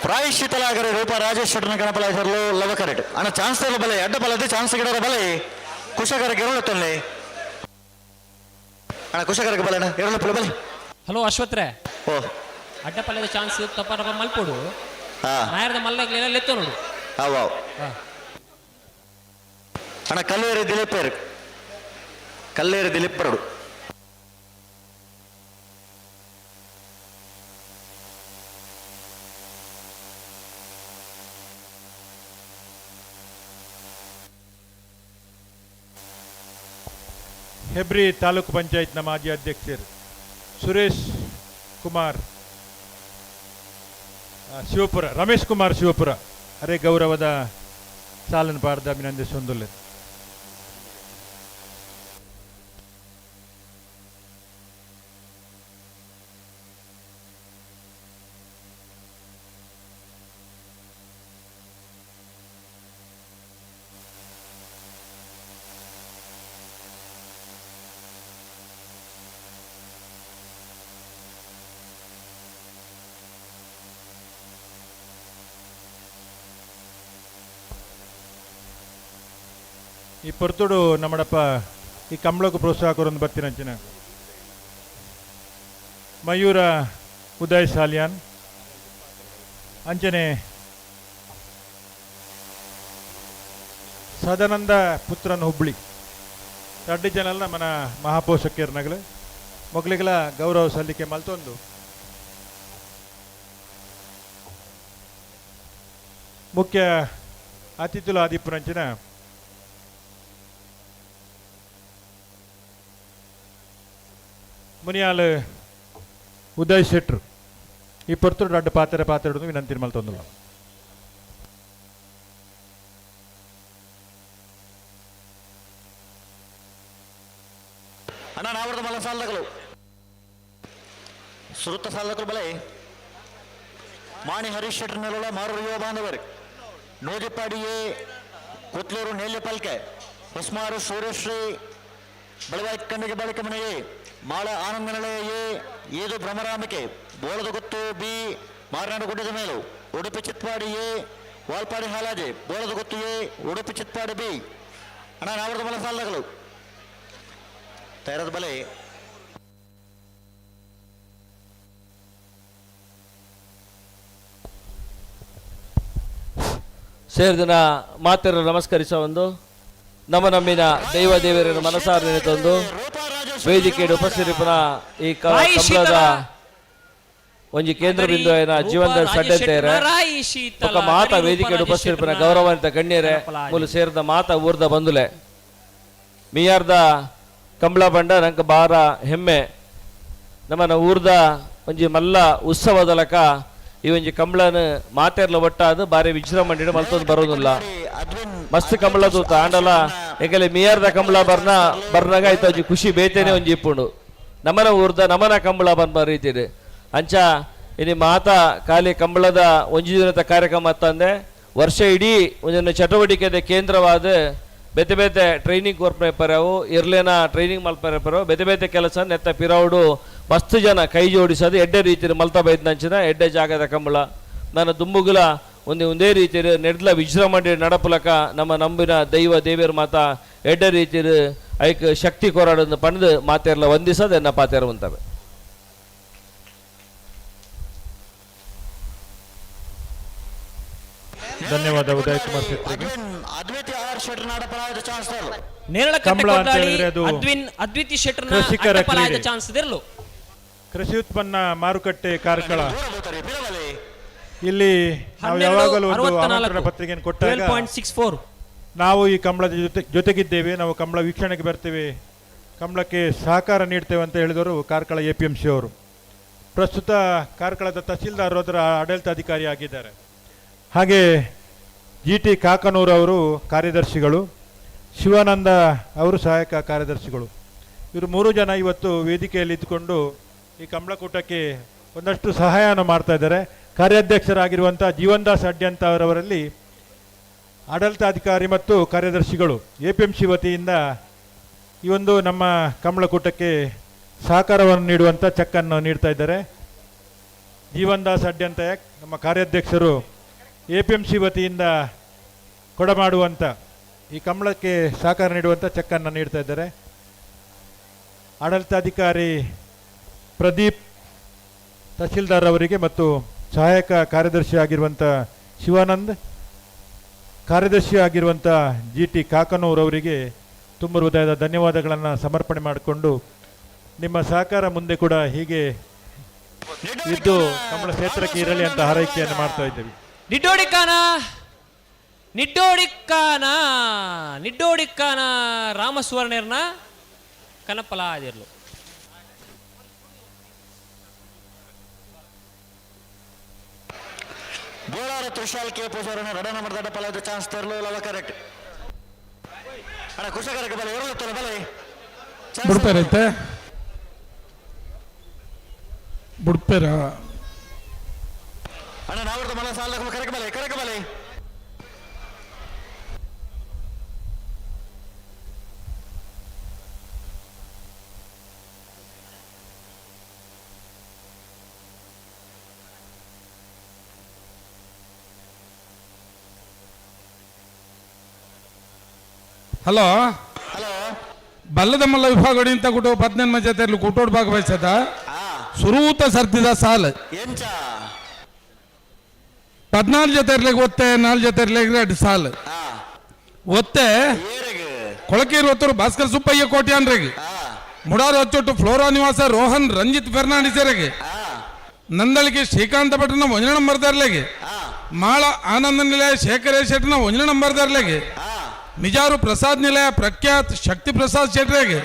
ಪ್ರಾಯಶ್ಚಿತಲಾಗರೆ ರೂಪ ರಾಜೇಶ್ ಶೆಟ್ಟರ್ನ ಗಣಪಲಾಸರ್ಲು ಲವ ಕರೆಟ್ ಅಣ್ಣ ಚಾನ್ಸ್ ಬಲೆ ಅಡ್ಡ ಬಲದೆ ಚಾನ್ಸ್ ಗಿಡರ ಬಲೆ ಕುಶಕರಕ್ಕೆ ಎರಳು ಅಣ್ಣ ಕುಶಕರಕ್ಕೆ ಬಲೆ ಅಣ್ಣ ಎರಳು ಬಲೆ. ಹಲೋ ಅಶ್ವತ್ರೆ. ಓ ಅಡ್ಡಪಲ್ಯದ ಚಾನ್ಸ್ ತಪ್ಪ ತಪ್ಪ ಮಲ್ಪೋಡು. ಹಾ. ನಾಯರದ ಮಲ್ಲಗ್ಲೆಲ್ಲ ಲೆತ್ತ ನೋಡು. ಅವ್ ಅಣ್ಣ ಕಲ್ಲೇರಿ ದಿಲೀಪ್ ಕಲ್ಲೇರಿ ದಿಲೀಪ್ ಬರಡು. ಹೆಬ್ರಿ ತಾಲೂಕು ಪಂಚಾಯತ್ನ ಮಾಜಿ ಅಧ್ಯಕ್ಷರು ಸುರೇಶ್ ಕುಮಾರ್ ಶಿವಪುರ ರಮೇಶ್ ಕುಮಾರ್ ಶಿವಪುರ ಅರೆ ಗೌರವದ ಸಾಲನ್ನು ಪಾಡ್ದ ಅಭಿನಂದಿಸೊಂದುಲ್ಲೆ. ಈ ಪೊರ್ತುಡು ನಮ್ಮಡಪ್ಪ ಈ ಕಂಬಳಕ್ಕೂ ಪ್ರೋತ್ಸಾಹ ಕೊರೊಂದು ಬರ್ತೀನಂಚಿನ ಮಯೂರ ಉದಯ್ ಸಾಲಿಯಾನ್ ಅಂಚನೆ ಸದಾನಂದ ಪುತ್ರನ್ ಹುಬ್ಳಿ ರಡ್ಡು ಜನಲ್ಲ ನಮ್ಮನ ಮಹಾಪೋಷಕರ್ನಗಲು ಮೊಗಲಿಗಳ ಗೌರವ ಸಲ್ಲಿಕೆ ಮಲ್ತೊಂದು ಮುಖ್ಯ ಅತಿಥಿಲು ಆದಿಪುರಂಚಿನ ಮುನಿಯಾಲ್ ಉದಯ್ ಶೆಟ್ರು ಈ ಪೊರ್ತುಡು ರಡ್ಡು ಪಾತ್ರೆ ಪಾತ್ರೆ ವಿನಂತಿ ಮಲ್ತೊಂದುಲ್ಲ. ಅಣ್ಣ ನಾವರದ ಮಲ್ಲ ಸಾಲದಗಳು ಸುರುತ್ತ ಸಾಲದಗಳು ಬಲೆ ಮಾಣಿ ಹರೀಶ್ ಶೆಟ್ಟರ್ ನೆಲುಳ ಮಾರೂರು ಯುವ ಬಾಂಧವರು ನೂಜಿಪ್ಪಾಡಿಯೇ ಕುತ್ಲೂರು ನೇಲ್ಯಪಲ್ಕೆ ಹೊಸ್ಮಾರು ಸೂರ್ಯಶ್ರೀ ಬೆಳವಾಯಿ ಕಣ್ಣಿಗೆ ಬಾಳಿಕೆ ಮನೆಯೇ ಮಾಳ ಆನಂದ ನಿಲಯ ಎ ಏದು ಭ್ರಮರಾಂಬಿಕೆ ಬೋಳದಗುತ್ತು ಬಿ ಮಾರನಾಡು ಗುಡ್ಡದ ಮೇಲು ಉಡುಪಿ ಚಿತ್ಪಾಡಿ ಎ ವಾಲ್ಪಾಡಿ ಹಾಲಾಜೆ ಬೋಳದಗುತ್ತು ಎ ಉಡುಪಿ ಚಿತ್ಪಾಡಿ ಬಿ. ಅಣ್ಣ ನಾವರದ ಮಲ ಸಾಲದಗಳು ತಯಾರದ ಬಲೆ ಸೇರಿದಿನ ಮಾತೆರ ನಮಸ್ಕರಿಸ ಒಂದು ನಮ್ಮ ನಮ್ಮಿನ ದೈವ ದೇವರನ್ನು ಮನಸಾರ ತಂದು ವೇದಿಕೆ ಉಪಸ್ಥಿತಿಪುನ ಈ ಕಂಬಳದ ಒಂಜಿ ಕೇಂದ್ರ ಬಿಂದು ಏನ ಜೀವನದ ಸಡ್ಡಂತೇರೆ ಬೊಕ್ಕ ಮಾತಾ ವೇದಿಕೆ ಉಪಸ್ಥಿತಿಪುನ ಗೌರವಾನ್ವಿತ ಗಣ್ಯರೇ ಮೂಲು ಸೇರಿದ ಮಾತಾ ಊರ್ದ ಬಂದುಲೆ ಮಿಯಾರ್ದ ಕಂಬಳ ಬಂಡ ನಂಕ ಬಾರ ಹೆಮ್ಮೆ ನಮ್ಮನ ಊರ್ದ ಒಂಜಿ ಮಲ್ಲ ಉತ್ಸವದಲಕ ಈ ಒಂಜಿ ಕಂಬಳನ ಮಾತೆರ್ಲ ಒಟ್ಟಾದ ಬಾರಿ ವಿಜೃಂಭಣೆ ಮಲ್ತೊಂದು ಬರೋದಿಲ್ಲ ಮಸ್ತ್ ಕಂಬಳ ತೂತ ಆಂಡಲ ಎಂಕಲೆ ಮಿಯಾರ್ದ ಕಂಬಳ ಬರ್ನ ಬರ್ನಾಗ ಆಯ್ತು ಒಂಜಿ ಖುಷಿ ಬೇತೇನೆ ಒಂಜಿ ಇಪ್ಪುಂಡು ನಮನ ಊರ್ದ ನಮನ ಕಂಬಳ ಬನ್ಪ ರೀತಿಡ್ ಅಂಚ ಇನಿ ಮಾತಾ ಖಾಲಿ ಕಂಬಳದ ಒಂಜಿ ದಿನದ ಕಾರ್ಯಕ್ರಮ ತಂದೆ ವರ್ಷ ಇಡೀ ಒಂದೊಂದು ಚಟುವಟಿಕೆದ ಕೇಂದ್ರವಾದ ಬೇತೆ ಬೇತೆ ಟ್ರೈನಿಂಗ್ ಕೊರ್ಪೆ ಪರವು ಇರ್ಲೇನ ಟ್ರೈನಿಂಗ್ ಮಲ್ಪರೆ ಪರವು ಬೇತೆ ಬೇತೆ ಕೆಲಸ ನೆತ್ತ ಪಿರೌಡು ಮಸ್ತ್ ಜನ ಕೈ ಜೋಡಿಸೋದು ಎಡ್ಡೆ ರೀತಿಯ ಮಲ್ತ ಬೈದ್ನಂಚಿನ ಎಡ್ಡೆ ಜಾಗದ ಕಂಬಳ. ನನ್ನ ದುಂಬುಗುಲ ಒಂದೇ ಒಂದೇ ರೀತಿ ನೆಡ್ಲ ವಿಜೃಂಭಣೆ ನಡಪುಲಕ ನಮ್ಮ ನಂಬಿನ ದೈವ ದೇವಿಯರ ಮಾತಾ ಎಡ್ಡೆ ರೀತಿ ಐಕ್ ಶಕ್ತಿ ಕೊರಾಡನ್ನು ಪಣದು ಮಾತೆರ್ಲ ವಂದಿಸೋದು ಎನ್ನ ಪಾತೇರ ಉಂತವೆ. ಧನ್ಯವಾದ ಉದಯ್ ಕುಮಾರ್ ಶೆಟ್ಟಿಗೆ. ನೇರಳಕಟ್ಟೆ ಕಂಬಳ ಅಂತ ಕೊಟ್ಟಾಡಿ ಹೇಳಿದ್ರೆ ಅದು ಅದ್ವಿನ್ ಅದ್ವಿತಿ ಶೆಟ್ಟರ್ನ ಕೃಷಿಕರ ಅಡ್ಡಪಲಾಯದ ಕ್ರೀಡೆ. ಚಾನ್ಸ್ ಇರಲು. ಕೃಷಿ ಉತ್ಪನ್ನ ಮಾರುಕಟ್ಟೆ ಕಾರ್ಕಳ. ಇಲ್ಲಿ ನಾವು 12, ಯಾವಾಗಲೂ ಒಂದು 64, ಆಮಂತ್ರಣ ಪತ್ರಿಕೆಯನ್ನು ಕೊಟ್ಟಾಗ 12.64. ನಾವು ಈ ಕಂಬಳದ ಜೊತೆಗಿದ್ದೇವೆ, ನಾವು ಕಂಬಳ ವೀಕ್ಷಣೆಗೆ ಬರ್ತೇವೆ, ಕಂಬಳಕ್ಕೆ ಸಹಕಾರ ನೀಡ್ತೇವೆ ಅಂತ ಹೇಳಿದವರು ಕಾರ್ಕಳ ಎ ಪಿ ಎಂ ಸಿ ಅವರು. ಪ್ರಸ್ತುತ ಕಾರ್ಕಳದ ತಹಸೀಲ್ದಾರ್ ಅದರ ಆಡಳಿತಾಧಿಕಾರಿ ಆಗಿದ್ದಾರೆ. ಹಾಗೆ ಜಿ ಟಿ ಕಾಕನೂರು ಅವರು ಕಾರ್ಯದರ್ಶಿಗಳು, ಶಿವಾನಂದ ಅವರು ಸಹಾಯಕ ಕಾರ್ಯದರ್ಶಿಗಳು. ಇವರು ಮೂರು ಜನ ಇವತ್ತು ವೇದಿಕೆಯಲ್ಲಿ ಇದ್ದುಕೊಂಡು ಈ ಕಂಬಳಕೂಟಕ್ಕೆ ಒಂದಷ್ಟು ಸಹಾಯವನ್ನು ಮಾಡ್ತಾ ಇದ್ದಾರೆ. ಕಾರ್ಯಾಧ್ಯಕ್ಷರಾಗಿರುವಂಥ ಜೀವನ್ದಾಸ್ ಅಡ್ಯಂತ ಅವರವರಲ್ಲಿ ಆಡಳಿತಾಧಿಕಾರಿ ಮತ್ತು ಕಾರ್ಯದರ್ಶಿಗಳು ಎ ಪಿ ಎಂ ಸಿ ವತಿಯಿಂದ ಈ ಒಂದು ನಮ್ಮ ಕಂಬಳಕೂಟಕ್ಕೆ ಸಹಕಾರವನ್ನು ನೀಡುವಂಥ ಚೆಕ್ಕನ್ನು ನೀಡ್ತಾ ಇದ್ದಾರೆ. ಜೀವನ್ದಾಸ್ ಅಡ್ಯಂತ ನಮ್ಮ ಕಾರ್ಯಾಧ್ಯಕ್ಷರು ಎ ಪಿ ಎಂ ಸಿ ವತಿಯಿಂದ ಕೊಡಮಾಡುವಂಥ ಈ ಕಂಬಳಕ್ಕೆ ಸಹಕಾರ ನೀಡುವಂಥ ಚೆಕ್ಕನ್ನು ನೀಡ್ತಾ ಇದ್ದಾರೆ. ಆಡಳಿತಾಧಿಕಾರಿ ಪ್ರದೀಪ್ ತಹಸೀಲ್ದಾರ್ ಅವರಿಗೆ ಮತ್ತು ಸಹಾಯಕ ಕಾರ್ಯದರ್ಶಿ ಆಗಿರುವಂಥ ಶಿವಾನಂದ್, ಕಾರ್ಯದರ್ಶಿ ಆಗಿರುವಂಥ ಜಿ ಟಿ ಕಾಕನೂರ್ ಅವರಿಗೆ ತುಂಬ ಹೃದಯದ ಧನ್ಯವಾದಗಳನ್ನು ಸಮರ್ಪಣೆ ಮಾಡಿಕೊಂಡು ನಿಮ್ಮ ಸಹಕಾರ ಮುಂದೆ ಕೂಡ ಹೀಗೆ ಇದ್ದು ಕಂಬಳ ಕ್ಷೇತ್ರಕ್ಕೆ ಇರಲಿ ಅಂತ ಹಾರೈಕೆಯನ್ನು ಮಾಡ್ತಾ ಇದ್ದೇವೆ. ನಿಡ್ಡೋಡಿಕ್ಕಾನ ನಿಡ್ಡೋಡಿಕ್ಕಾನ ನಿಡ್ಡೋಡಿಕ್ಕಾನ ರಾಮಸುವರ್ಣರ್ನ ಕನಪಲ ಆದಿರ್ಲು. ಬೋಳಾರ ತ್ರಿಶಾಲ್ ಕೆ ಪೂಜಾರನ ರಡ ನಂಬರ್ ದಡ್ಡ ಪಲದ ಚಾನ್ಸ್ ತರಲು ಲವ ಕರೆಕ್ಟ್. ಅಣ್ಣ ಕುಶಕರಕ್ಕೆ ಬಲೆ ಎರಲತ್ತಲ್ಲ ಬಲೆ ಬುಡ್ಪೇರೈತೆ ಬುಡ್ಪೇರ. ಅಣ್ಣ ನಾವರ್ದ ಮಲ ಸಾಲ ಕರೆಕ್ ಬಲೆ ಕರೆಕ್ ಬಲೆ. ಹಲೋ ಬಲ್ಲದ ಮಲ್ಲ ವಿಭಾಗ ಇಂತ ಕುಟು ಪದ್ನೆನ್ ಮಜೆ ತೆರ್ಲು ಕುಟೋಡ್ ಭಾಗ ಬಯಸದ ಸುರೂತ ಸರ್ತಿದ ಸಾಲ್ 14 ಜೊತೆ ಇರ್ಲಿಕ್ಕೆ ಒತ್ತೆ 4 ಜೊತೆ ಇರ್ಲಿಕ್ಕೆ 2 ಸಾಲ್ ಒತ್ತೆ ಕೊಳಕೇರಿ ಒತ್ತರು ಭಾಸ್ಕರ್ ಸುಬ್ಬಯ್ಯ ಕೋಟ್ಯಾನ್ರಿಗೆ ಮುಡಾರು ಅಚ್ಚೊಟ್ಟು ಫ್ಲೋರಾ ನಿವಾಸ ರೋಹನ್ ರಂಜಿತ್ ಫೆರ್ನಾಂಡಿಸರಿಗೆ ನಂದಳಿಕೆ ಶ್ರೀಕಾಂತ ಭಟ್ರನ ಒಂಜನ ನಂಬರ್ ದರ್ಲೆಗೆ ಮಾಳ ಆನಂದ ನಿಲಯ ಶೇಖರ ಶೆಟ್ಟನ ಒಂಜನ ನಂಬರ್ ದರ್ಲೆಗೆ ಮಿಜಾರು ಪ್ರಸಾದ್ ನಿಲಯ ಪ್ರಖ್ಯಾತ್ ಶಕ್ತಿ ಪ್ರಸಾದ್ ಶೆಟ್ರೆಗೆ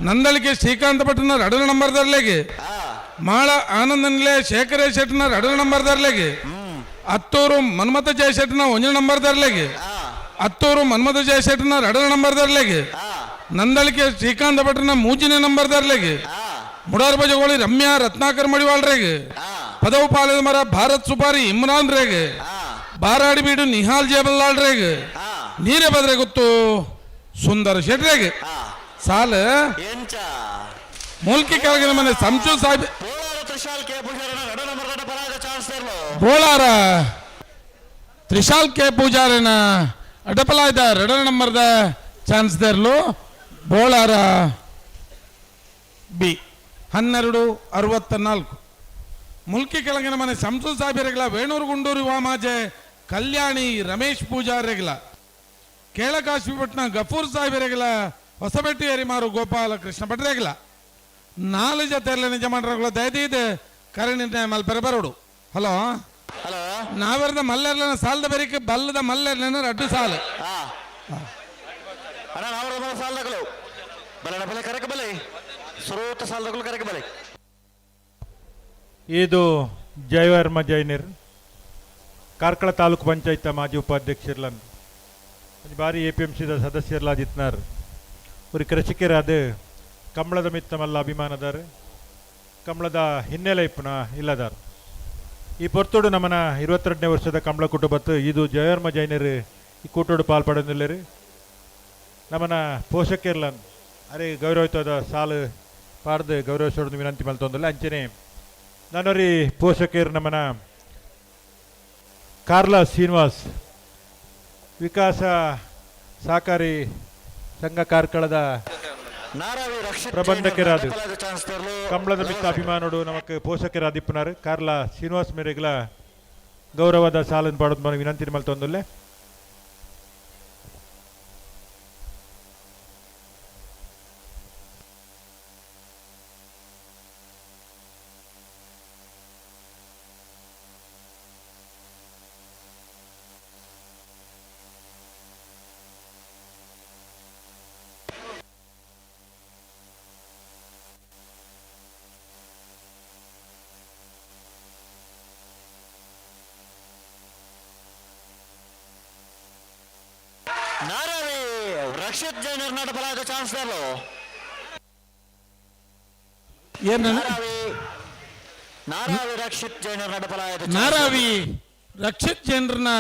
ನಂದಳಿಕೆ ಶ್ರೀಕಾಂತ ಭಟ್ರನ 2 ನಂಬರ್ ದರ್ಲೆಗೆ ಮಾಳ ಆನಂದ ನಿಲಯ ಶೇಖರ ಶೆಟ್ಟನ 2 ನಂಬರ್ ದರ್ಲೆಗೆ ಅತ್ತೂರು ಮನ್ಮಥ ಜಯಶೆಟ್ಟನ 1 ನಂಬರ್ ದರ್ಲೆಗೆ ಅತ್ತೂರು ಮನ್ಮಥ ಜಯಶೆಟ್ಟನ 2 ನಂಬರ್ ದರ್ಲೆಗೆ ನಂದಳಿಕೆ ಶ್ರೀಕಾಂತ ಭಟ್ರನ 3ನೇ ನಂಬರ್ ದರ್ಲೆಗೆ ಮುಡಾರ್ ಬಜಗೋಳಿ ರಮ್ಯಾ ರತ್ನಾಕರ್ ಮಡಿವಾಳ್ರೆಗೆ ಪದವು ಪಾಲದ ಮರ ಭಾರತ್ ಸುಪಾರಿ ಇಮ್ರಾನ್ ರೇಗೆ ಬಾರಾಡಿ ಬೀಡು ನಿಹಾಲ್ ಜೇಬಲ್ಲಾಳ್ರೆಗೆ ನೀರೇ ಬದ್ರೆ ಗೊತ್ತು ಸುಂದರ ಶೆಟ್ರೆಗೆ ಸಾಲ ಮೂಲ್ಕಿ ಕೆಳಗಿನ ಮನೆ ಸಂಚು ಸಾಹೇಬ್ ಬೋಳಾರ ತ್ರಿಶಾಲ್ ಕೆ ಪೂಜಾರಿನ ಅಡಪಲಾಯ್ದ 2 ನಂಬರ್ದ ಚಾನ್ಸ್ ದೇರ್ಲು ಬೋಳಾರ ಬಿ 12:64. ಮುಲ್ಕಿ ಕೆಳಗಿನ ಮನೆ ಸಂಸು ಸಾಹೇಬರೆಗಳ ವೇಣೂರು ಗುಂಡೂರು ವಾಮಾಜೆ ಕಲ್ಯಾಣಿ ರಮೇಶ್ ಪೂಜಾರೆಗಳ ಕೇಳಕಾಶಿಪಟ್ಟಣ ಗಫೂರ್ ಸಾಹೇಬರೆಗಳ ಹೊಸಬೆಟ್ಟಿ ಎರಿಮಾರು ಗೋಪಾಲ ಕೃಷ್ಣ ಭಟ್ರೆಗಳ 4 ಜೊತೆ ನಿಜ ಮಾಡ್ರಗಳ ದಯದೀದೆ ಕರೆ ನಿರ್ಣಯ ಮಲ್ಪೆರೆ ಬರೋಡು. ಹಲೋ ಹಲೋ ನಾವೆರ್ದ ಮಲ್ಲೆರ್ಲನ ಸಾಲದ ಬೆರಿಕೆ ಬಲ್ಲದ ಮಲ್ಲೆರ್ಲನ 2 ಸಾಲು. ಅಣ್ಣ ನಾವರ್ದ ಮಲ ಸಾಲದಗಳು ಬಲೆ ಬಲೆ ಕರೆಕ್ ಬಲೆ ಸುರೂತ ಸಾಲದಗಳು ಕರೆಕ್ ಬಲೆ. ಇದು ಜಯವರ್ಮ ಜೈನರ್ ಕಾರ್ಕಳ ತಾಲೂಕು ಪಂಚಾಯತ್ ಮಾಜಿ ಉಪಾಧ್ಯಕ್ಷರ್ಲನ್ ಬಾರಿ ಎ ಪಿ ಎಂ ಸಿದ ಸದಸ್ಯರ್ಲಾದಿತ್ನಾರ್ ஒரு ಕೃಷಿಕರಾದ ಕಂಬಳದ ಮಿತ್ತಮಲ್ಲ ಅಭಿಮಾನದಾರ ಕಂಬಳದ ಹಿನ್ನೆಲೆ ಇಪ್ಪುನ ಇಲ್ಲದಾರ್. ಈ ಪೊರ್ತುಡು ನಮ್ಮನ 22ನೇ ವರ್ಷದ ಕಂಬಳ ಕುಟುಂಬತ್ತು ಇದು ಜಯವರ್ಮ ಜೈನರು ಈ ಕೂಟೋಡು ಪಾಲ್ಪಡೊಂದುಲ್ಲೆರ್. ನಮ್ಮನ ಪೋಷಕೆರ್ಲ ಅರೆ ಗೌರವಿತದ ಸಾಲು ಪಾಡ್ದು ಗೌರವಿಸೋಡು ವಿನಂತಿ ಮಲ್ತೊಂದುಲ್ಲ. ಅಂಚನೆ ನನೊರಿ ಪೋಷಕೆರ್ ನಮ್ಮನ ಕಾರ್ಲ ಶ್ರೀನಿವಾಸ್ ವಿಕಾಸ ಸಹಕಾರಿ ಸಂಘ ಕಾರ್ಕಳದ ಪ್ರಬಂಧಕರಾದ ಕಂಬಳದ ಮಿತ್ತ ಅಭಿಮಾನೋಡು ನಮಕ್ ಪೋಷಕರಾದಿಪ್ಪುನಾರು ಕಾರ್ಲ ಶ್ರೀನಿವಾಸ್ ಮೇರೆಗ್ಲ ಗೌರವದ ಸಾಲನ್ನು ಪಾಡೋದು ವಿನಂತಿ ಮಲ್ತೊಂದುಲ್ಲೆ. ನಾರಾವಿ ರಕ್ಷಿತ್ ಜೈನರ್ ನಡಪಲಾದ ಚಾನ್ಸ್ ದರ್ಲು. ನಾರಾವಿ ರಕ್ಷಿತ್ ಜೈನರ್ ನಡಪಲಾದ ನಾರಾವಿ ರಕ್ಷಿತ್ ಜೈನರ್ನ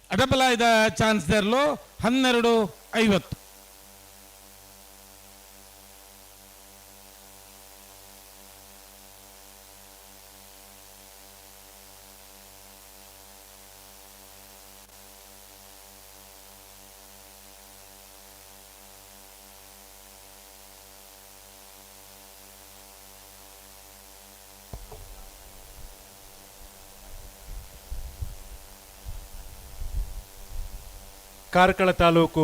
ಅಡಪಲಾಯದ ಚಾನ್ಸ್ ದರ್ಲು 12:50. ಕಾರ್ಕಳ ತಾಲೂಕು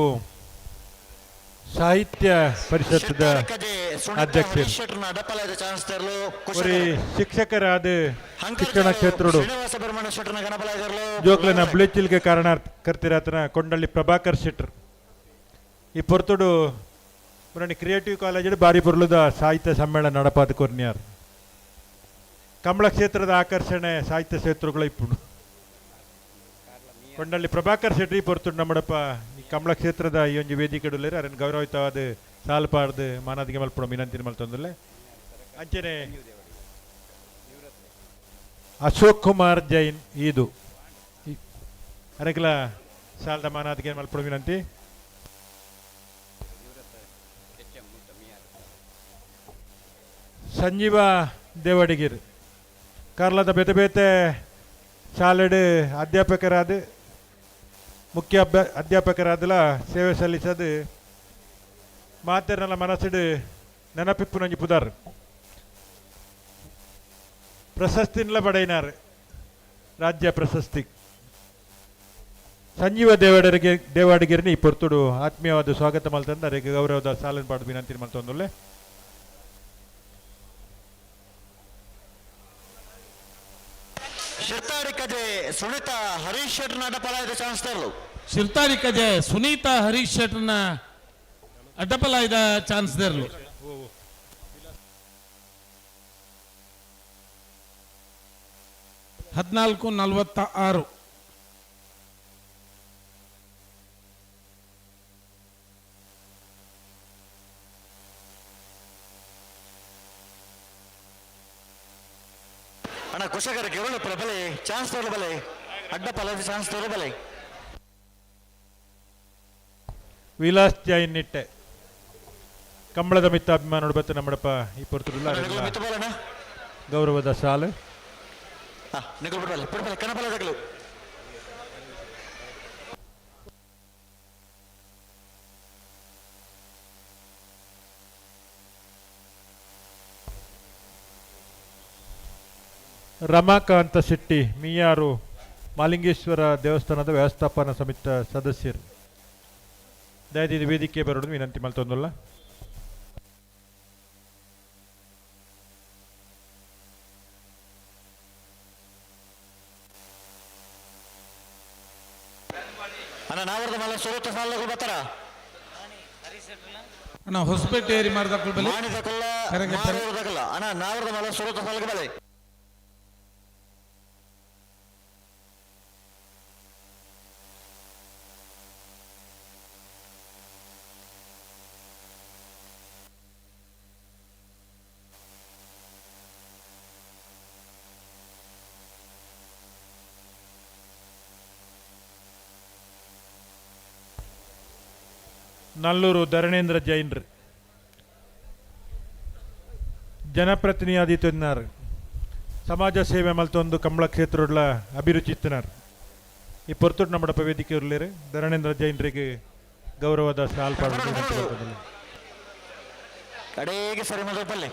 ಸಾಹಿತ್ಯ ಪರಿಷತ್ದ ಅಧ್ಯಕ್ಷರು ಶಿಕ್ಷಕರಾದ ಶಿಕ್ಷಣ ಕ್ಷೇತ್ರಡು ಜೋಕ್ಲನ ಬುಲೆಚಿಲ್ಗೆ ಕಾರಣಕರ್ತಿರಾತನ ಕೊಂಡಳ್ಳಿ ಪ್ರಭಾಕರ್ ಶೆಟ್ಟರ್. ಈ ಪೊರ್ತುಡು ಕ್ರಿಯೇಟಿವ್ ಕಾಲೇಜ್ ಬಾರಿ ಪೊರ್ಲುದ ಸಾಹಿತ್ಯ ಸಮ್ಮೇಳನ ನಡಪಾದ ಕೊರ್ನಿಯಾರ್. ಕಮಲ ಕ್ಷೇತ್ರದ ಆಕರ್ಷಣೆ ಸಾಹಿತ್ಯ ಕ್ಷೇತ್ರಗಳ ಇಪ್ಪುಡು ಕೊಂಡಳ್ಳಿ ಪ್ರಭಾಕರ್ ಶೆಟ್ಟಿ ಪೊರ್ತುಡು ನಮ್ಮಡಪ್ಪ ಈ ಕಮಲ ಕ್ಷೇತ್ರದ ಈ ಒಂಜಿ ವೇದಿಕೆಡುಲ್ಲೆರ್ ಅರೆನ್ ಗೌರವಿತವಾದ ಸಾಲ್ಪಾರ್ದು ಮಾನಾದಿಗೆ ಮಲ್ಪುಣ ವಿನಂತಿ ಮಲ್ತೊಂದುಲ್ಲೆ. ಅಂಚನೆ ಅಶೋಕ್ ಕುಮಾರ್ ಜೈನ್ ಈದು ಅರೆಗ್ಲ ಸಾಲದ ಮಾನಾದಿಗೆ ಮಲ್ಪುಣ ವಿನಂತಿ. ಸಂಜೀವ ದೇವಡಿಗಿರ್ ಕಾರ್ಲದ ಬೇತೆ ಬೇತೆ ಶಾಲೆಡ್ ಅಧ್ಯಾಪಕರಾದ ಮುಖ್ಯ ಅಧ್ಯಾಪಕರಾದಲ ಸೇವೆ ಸಲ್ಲಿಸದು ಮಾತೆರ್ನಲ ಮನಸ್ಸಿಡು ನೆನಪಿಪ್ಪುನಂಜಿ ಪುದಾರ್ ಪ್ರಶಸ್ತಿನ್ಲ ಪಡೆಯಿನಾರ್ ರಾಜ್ಯ ಪ್ರಶಸ್ತಿ. ಸಂಜೀವ ದೇವಡರಿಗೆ ದೇವಾಡಿಗೆರ್ನಿ ಈ ಪೊರ್ತುಡು ಆತ್ಮೀಯವಾದ ಸ್ವಾಗತ ಮಲ್ತಂದು ಅರೆಗೆ ಗೌರವದ ಸಾಲನ್ ಪಾಡು ವಿನಂತಿ ಮಲ್ತೊಂದುಲ್ಲೆ. ಶಿರ್ತಾರಿ ಸುನೀತಾ ಹರೀಶ್ ಶೆಟ್ಟರ್ನ ಅಡ್ಡಪಲಾಯದ ಚಾನ್ಸ್ ತರಲು. ಶಿರ್ತಾರಿ ಕಜೆ ಸುನೀತಾ ಹರೀಶ್ ಶೆಟ್ಟರ್ನ ಅಡ್ಡಪಲಾಯದ ಚಾನ್ಸ್ ದೇರ್ಲು. 14:46. ಅಣ್ಣ ಕುಶಕರ ಗಿರುಳು ಪ್ರಬಲೆ ಚಾನ್ಸ್ ತೋರಬಲೆ ಅಡ್ಡ ಪಲದ ಚಾನ್ಸ್ ತೋರಬಲೆ. ವಿಲಾಸ್ ಜೈನ್ ನಿಟ್ಟೆ ಕಂಬಳದ ಮಿತ್ತ ಅಭಿಮಾನ ಬತ್ತು ನಮ್ಮಡಪ್ಪ ಈ ಪೊರ್ತುಡುಲ್ಲ ಗೌರವದ ಸಾಲು. ರಮಾಕಾಂತ ಶೆಟ್ಟಿ ಮಿಯಾರು ಮಾಲಿಂಗೇಶ್ವರ ದೇವಸ್ಥಾನದ ವ್ಯವಸ್ಥಾಪನಾ ಸಮಿತಿ ಸದಸ್ಯರು ದಯದಿದ್ದು ವೇದಿಕೆ ಬರೋದು ವಿನಂತಿ ಮಲ್ತೊಂದುಲ್ಲ. ಅಣ್ಣ ನಾವರ್ದ ಮಲ್ಲ ಸುರತ ಸಾಲಗಳು ಬರ್ತಾರ. ಅಣ್ಣ ಹೊಸಪೇಟೆ ಏರಿ ಮಾರ್ದಕ್ಕಲ್ ಬಲೆ ಅಣ್ಣ ನಾವರ್ದ ಮಲ್ಲ ಸುರತ ಸಾಲಗಳು ಬಲೆ. ನಲ್ಲೂರು ಧರಣೇಂದ್ರ ಜೈನ್ರು ಜನಪ್ರತಿನಿಧಿ ಇತ್ತಿನಾರ್ ಸಮಾಜ ಸೇವೆ ಮಲ್ತೊಂದು ಕಂಬಳ ಕ್ಷೇತ್ರಡ್ಲ ಅಭಿರುಚಿ ಇತ್ತಿನಾರ್. ಈ ಪೊರ್ತುಡು ನಮ್ಮಡಪ್ಪ ವೇದಿಕೆ ಉರ್ಲೇರು ಧರಣೇಂದ್ರ ಜೈನರಿಗೆ ಗೌರವದ ಶಾಲ್ ಪಾಡು. ಕಡೆಗೆ ಸರಿ ಪಲ್ಲೆ.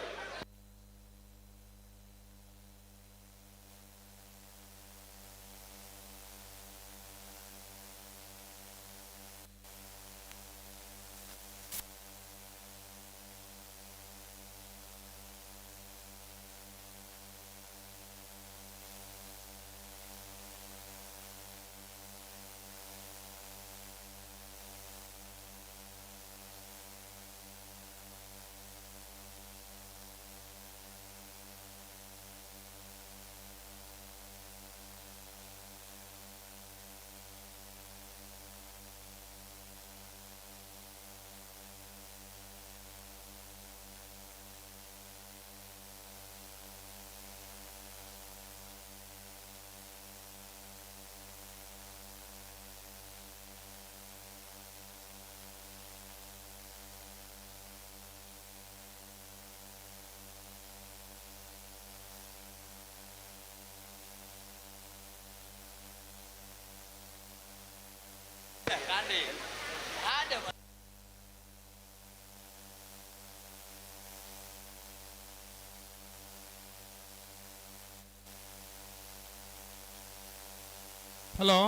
ಹಲೋ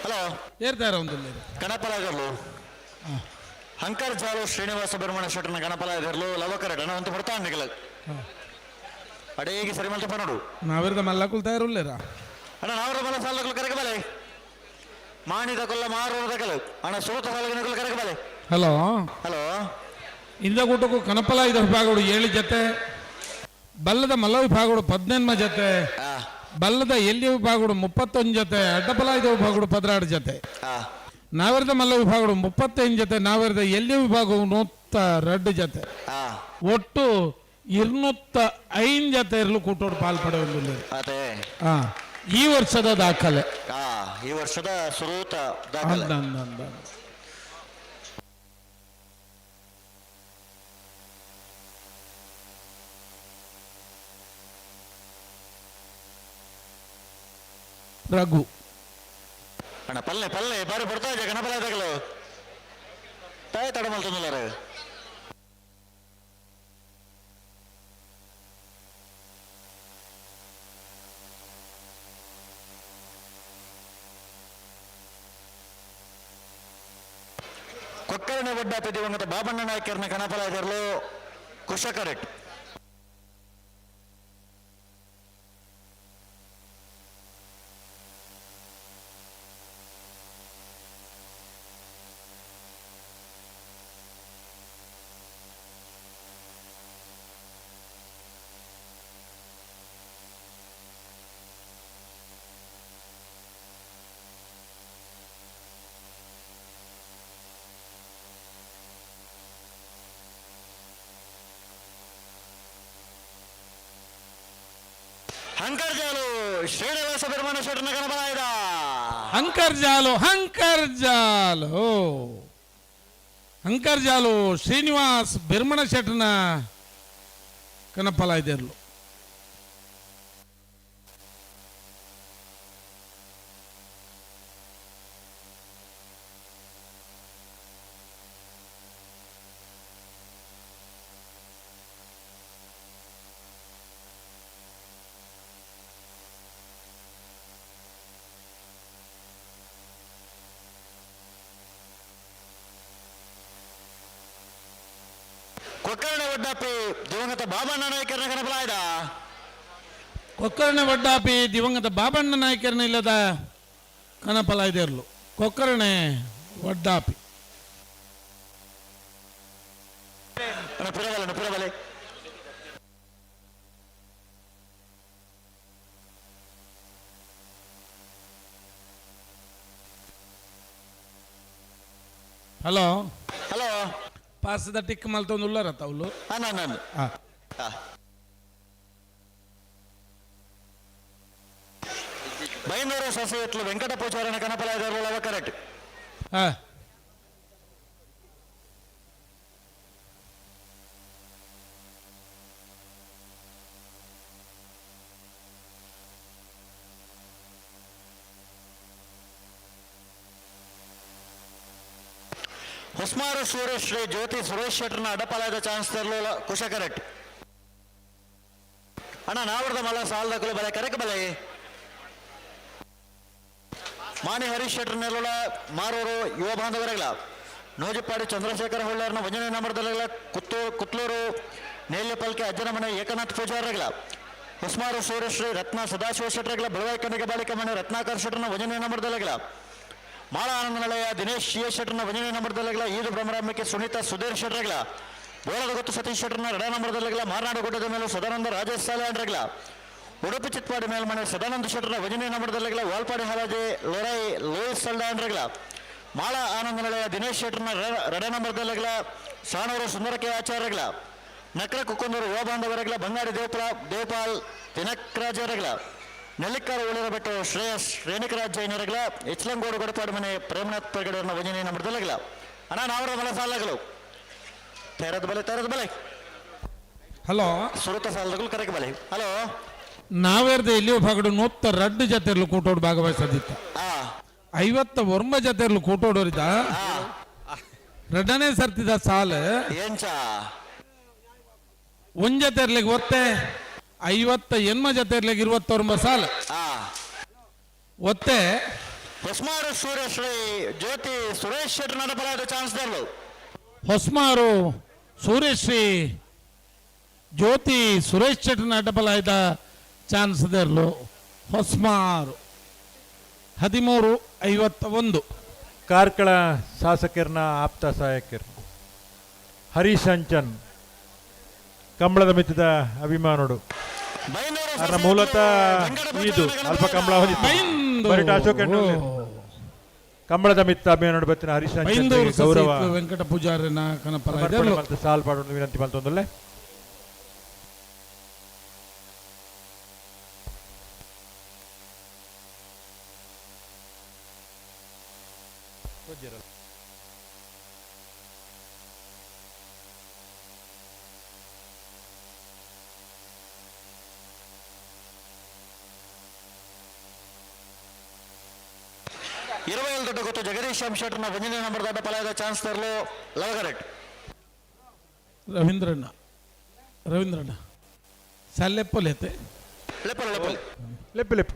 ಹಲೋ ಏರ್ತಾರ ಒಂದು ಗಣಪಲಾಗರ್ಲು ಹಂಕರ್ ಜಾಲು ಶ್ರೀನಿವಾಸ ಬೆರ್ಮಣ ಶೆಟ್ಟರ್ನ ಗಣಪಲಾಗರ್ಲು ಲವಕರಡನ ಅಂತ ಬರ್ತಾ ನಿಗಲ ಅಡೇಗೆ ಸರಿ ಮಲ್ತಪ್ಪ ನೋಡು. ನಾವಿರ್ದ ಮಲ್ಲ ಕುಲ್ತಾ ಇರುಲ್ಲೇರ ಅಣ್ಣ ನಾವರ ಮಲ್ಲ ಸಾಲಗಳು ಕರಗ ಬಲೆ ಮಾಣಿದ ಕೊಲ್ಲ ಮಾರೋದ ಕಲು ಅಣ್ಣ ಸುರತ ಸಾಲಗಳು ಕರಗ ಬಲೆ. ಹಲೋ ಹಲೋ ಇಂದ ಕೂಟಕ್ಕೂ ಕನಪಲ ಐದು ವಿಭಾಗಗಳು 7 ಜೊತೆ, ಬಲ್ಲದ ಮಲ್ಲ ವಿಭಾಗಗಳು 18 ಜೊತೆ, ಬಲ್ಲದ ಎಲ್ಲಿ ವಿಭಾಗಗಳು 31 ಜೊತೆ, ಅಡ್ಡಬಲ ಐದು ವಿಭಾಗಗಳು 16 ಜೊತೆ, ನಾವಿರದ ಮಲ್ಲ ವಿಭಾಗಗಳು 35 ಜೊತೆ, ನಾವಿರದ ಎಲ್ಲಿ ವಿಭಾಗವು 102 ಜೊತೆ, ಒಟ್ಟು 205 ಜೊತೆ ಇರಲು ಕೂಟೋಡು ಪಾಲ್ಪಡೆಯೊಂದಿಲ್ಲ. ಈ ವರ್ಷದ ದಾಖಲೆ. ಈ ವರ್ಷದ ಸುರೂತ ದಾಖಲೆ. ರಘು ಅಣ್ಣ ಪಲ್ಲೆ ಪಲ್ಲೆ ಬಾರಿ ಬರ್ತಾ ಇದೆ ಗಣಪಲ ಇದಾಗಲು ತಾಯಿ ತಡ ಮಲ್ತೊಂದಿಲ್ಲಾರ. ಕೊಕ್ಕರನೆ ಒಡ್ಡ ದಿವಂಗತ ಬಾಬಣ್ಣ ನಾಯಕರನ್ನ ಗಣಪಲ ಇದರಲು ಕುಶಕರೆಟ್. ಹಂಕರ್ಜಾಲು ಶ್ರೀನಿವಾಸ ಬೆರ್ಮಣ ಶೆಟ್ಟರ್ನ ಗಣಪಲಾಯುಧ. ಹಂಕರ್ಜಾಲು ಹಂಕರ್ಜಾಲು ಹಂಕರ್ಜಾಲು ಶ್ರೀನಿವಾಸ್ ಬೆರ್ಮಣ ಶೆಟ್ಟರ್ನ ಕನಪಲಾಯ್ದಿರ್ಲು. ಕೊಕ್ಕರ್ಣೆ ವಡ್ಡಾಪಿ ದಿವಂಗತ ಬಾಬಣ್ಣ ನಾಯಕರನ್ನ ಗಣಪಲಾಯ್ದ. ಕೊಕ್ಕರ್ಣೆ ವಡ್ಡಾಪಿ ದಿವಂಗತ ಬಾಬಣ್ಣ ನಾಯಕರನ್ನ ಇಲ್ಲದ ಕನಪಲಾಯ್ದಿರ್ಲು. ಕೊಕ್ಕರ್ಣೆ ವಡ್ಡಾಪಿ. ಪುರಬಲೆ ಪುರಬಲೆ. ಹಲೋ ಹಲೋ ಪಾಸದ ಟಿಕ್ ಮಲ್ತೊಂದು ಉಳ್ಳಾರ ತಾವುಲು. ನಾನು ಬೈಂದೂರು ಸೊಸೈಟ್ಲು ವೆಂಕಟ ಪೂಜಾರನ ಕನಪಲಾಯ್ದರ್ಲು ಲವಕರೆಟ್. ಹೊಸ್ಮಾರು ಸೂರ್ಯಶ್ರೀ ಜ್ಯೋತಿ ಸುರೇಶ್ ಶೆಟ್ಟರ್ನ ಅಡಪಾಲಯದ ಚಾನ್ಸ್ ತರಲು ಕುಶಕರೆಟ್. ಅಣ್ಣ ನಾವರದ ಮಲ್ಲ ಸಾಲದಕಲು ಬಲೆ ಕರೆಕ ಬಲೆ. ಮಾಣಿ ಹರೀಶ್ ಶೆಟ್ಟರ್ ನೆಲುಳ ಮಾರೂರು ಯುವ ಬಾಂಧವರಗಳ ನೂಜಿಪ್ಪಾಡಿ ಚಂದ್ರಶೇಖರ ಹೊಳ್ಳಾರ್ನ ಒಂಜನೇ ನಂಬರ್ದಲ್ಲ ಕುತ್ಲೂರು ನೇಲ್ಯಪಲ್ಕೆ ಅಜ್ಜನ ಮನೆ ಏಕನಾಥ್ ಪೂಜಾರಗಳ ಹೊಸ್ಮಾರು ಸೂರ್ಯಶ್ರೀ ರತ್ನ ಸದಾಶಿವ ಶೆಟ್ಟರ್ಗಳ ಬಳುವಾಯಿ ಕಣ್ಣಿಗೆ ಬಾಲಿಕ ಮನೆ ರತ್ನಾಕರ್ ಶೆಟ್ಟರ್ನ ಒಂಜನೇ ನಂಬರ್ದಲ್ಲಗಳ ಮಾಳ ಆನಂದ ನಿಲಯ ದಿನೇಶ್ ಎ ಶೆಟ್ಟರ್ನ ಒಂಜನೇ ನಂಬರ್ದಲ್ಲಗಳ ಈದು ಭ್ರಮರಾಂಬಿಕೆ ಸುನೀತಾ ಸುಧೀರ್ ಶೆಟ್ಟರ್ಗಳ ಬೋಳದ ಗೊತ್ತು ಸತೀಶ್ ಶೆಟ್ಟರ್ನ ಎರಡನೇ ನಂಬರ್ದಲ್ಲಗಳ ಮಾರನಾಡು ಗುಡ್ಡದ ಮೇಲೆ ಸದಾನಂದ ರಾಜೇಶ್ ಸಾಲೆ ಅಂಡ್ರಗಳ ಉಡುಪಿ ಚಿತ್ಪಾಡಿ ಮೇಲ್ಮನೆ ಸದಾನಂದ ಶೆಟ್ಟರ್ನ ಒಂಜನೇ ನಂಬರ್ದಲ್ಲಗಳ ವಾಲ್ಪಾಡಿ ಹಾಲಾಜಿ ಲೊರೈ ಲೋಯಿಸ್ ಸಲ್ಡಾ ಅಂಡ್ರಗಳ ಮಾಳ ಆನಂದ ನಿಲಯ ದಿನೇಶ್ ಶೆಟ್ಟರ್ನ ಎರಡನೇ ನಂಬರ್ದಲ್ಲಗಳ ಸಾಣೂರು ಸುಂದರಕೆ ಆಚಾರ್ಯಗಳ ನಕ್ರ ಕುಕ್ಕಂದೂರು ಯುವ ಬಾಂಧವರಗಳ ಬಂಗಾಡಿ ದೇವಪಾಲ್ ದಿನಕ್ರಾಜರಗಳ ನೆಲ್ಲಿಕ್ಕಾರ ಉಳಿರ ಬೆಟ್ಟು ಶ್ರೇಯಸ್ ರೇಣುಕರಾಜ್ ಜೈನರಗಳ ಇಚ್ಲಂಗೋಡು ಗೊಡಪಾಡು ಮನೆ ಪ್ರೇಮನಾಥ್ ಪರ್ಗಡವ್ರನ್ನ ಒಂಜನೇ ನಂಬರ್ದಲ್ಲಗಳ ಅಣ್ಣ ನಾವರ ಮಲ ಸಾಲಗಳು ತೆರದ ಬಲೆ ತೆರದ ಬಲೆ. ಹಲೋ ಸುರುತ ಸಾಲಗಳು ಕರೆಕ ಬಲೆ. ಹಲೋ ನಾವೇರ್ದ ಎಲ್ಲಿಯೋ ಭಾಗಡು ನೂತ್ತ ರಡ್ಡು ಜತೆರ್ಲು ಕೂಟೋಡು ಭಾಗವಹಿಸದಿತ್ತ 59 ಜತೆರ್ಲು ಕೂಟೋಡೋರಿದ್ದ ರಡ್ಡನೇ ಸರ್ತಿದ ಸಾಲ ಎಂಚ ಒಂದ್ ಜತೆರ್ಲಿಗೆ ಒತ್ತೆ 58 ಜತೆರ್ಲಿಗೆ 29 ಸಾಲ ಒತ್ತೆ ಹೊಸ್ಮಾರು ಸೂರ್ಯಶ್ರೀ ಜ್ಯೋತಿ ಸುರೇಶ್ ಶೆಟ್ಟರ್ ನಡಪಲಾದ ಚಾನ್ಸ್ ದರ್ಲು ಹೊಸ್ಮಾರು ಸೂರ್ಯಶ್ರೀ ಜ್ಯೋತಿ ಸುರೇಶ್ ಶೆಟ್ಟರ್ ನಡಪಲಾಯ್ದ ಚಾನ್ಸ್ ದರ್ಲು ಹೊಸ್ಮಾರು 13:51. ಕಾರ್ಕಳ ಶಾಸಕರ್ನ ಆಪ್ತ ಸಹಾಯಕರು ಹರೀಶ್ ಅಂಚನ್ ಕಂಬಳದ ಮಿತ್ತದ ಅಭಿಮಾನುಡು. ಅದರ ಮೂಲತಃ ಇದು ಅಲ್ಪ ಕಂಬಳ ಬರಿಟ ಅಶೋಕ್ ಕಂಬಳದ ಮಿತ್ತ ಅಭಿಮಾನುಡು ಬತ್ತಿನ ಹರೀಶ್ ಅಂಚನ್ ಗೌರವ ವೆಂಕಟ ಪೂಜಾರಿನ ಸಾಲ್ ಪಾಡೋಣ ವಿನಂತಿ ಮಲ್ತೊಂದುಲ್ಲೆ. ಇರುವೈಲ್ ದೊಡ್ಡ ಗೊತ್ತು ಜಗದೀಶ್ ಎಂ ಶೆಟ್ಟರ್ನ ಒಂದನೇ ನಂಬರ್ ದೊಡ್ಡ ಪಲಾಯದ ಚಾನ್ಸ್ ತರಲು ಲವಗರೆಟ್. ರವೀಂದ್ರಣ್ಣ ರವೀಂದ್ರಣ್ಣ ಸಲ್ಲೆಪ್ಪಲೆತ್ತೆ ಲೆಪ್ಪಲ್ ಲೆಪ್ಪಲ್ ಲೆಪ್ಪು ಲೆಪ್ಪು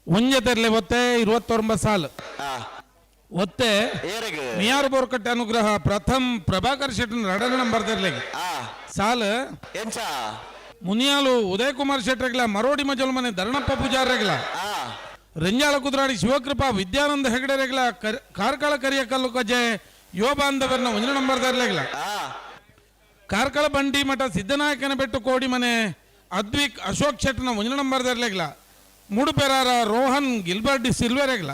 ಒಂಜೆ ತೆರ್ಲೆ ಒತ್ತೆ 29 ಸಾಲು ಒತ್ತೆ ನಿಯಾರ್ ಬೋರ್ಕಟ್ಟೆ ಅನುಗ್ರಹ ಪ್ರಥಮ್ ಪ್ರಭಾಕರ್ ಶೆಟ್ಟರ್ ಎರಡನೇ ನಂಬರ್ ತೆರ್ಲೆಗೆ ಸಾಲು ಎಂಚ ಮುನಿಯಾಲು ಉದಯ್ ಕುಮಾರ್ ಶೆಟ್ಟರ್ಗಳ ಮರೋಡಿ ಮಜಲ್ ಮನೆ ಧರಣಪ್ಪ ಪೂಜಾರ್ರೆಗಳ ರಂಜಾಳ ಕುದ್ರಾಡಿ ಶಿವಕೃಪಾ ವಿದ್ಯಾನಂದ ಹೆಗಡೆರೆಗಳ ಕಾರ್ಕಳ ಕರಿಯಕಲ್ಲು ಕಜೆ ಯುವ ಬಾಂಧವರನ್ನ ಒಂದನೇ ನಂಬರ್ ತೆರ್ಲೆಗಳ ಕಾರ್ಕಳ ಬಂಡಿ ಮಠ ಸಿದ್ದನಾಯಕನ ಬೆಟ್ಟು ಕೋಡಿ ಮನೆ ಅದ್ವಿಕ್ ಅಶೋಕ್ ಶೆಟ್ಟರ್ನ ಒಂದನೇ ನಂಬರ್ ತೆರ್ಲೆಗಳ ಮೂಡುಪೆರಾರ ರೋಹನ್ ಗಿಲ್ಬರ್ಡಿ ಸಿಲ್ವೆರೆಗಳ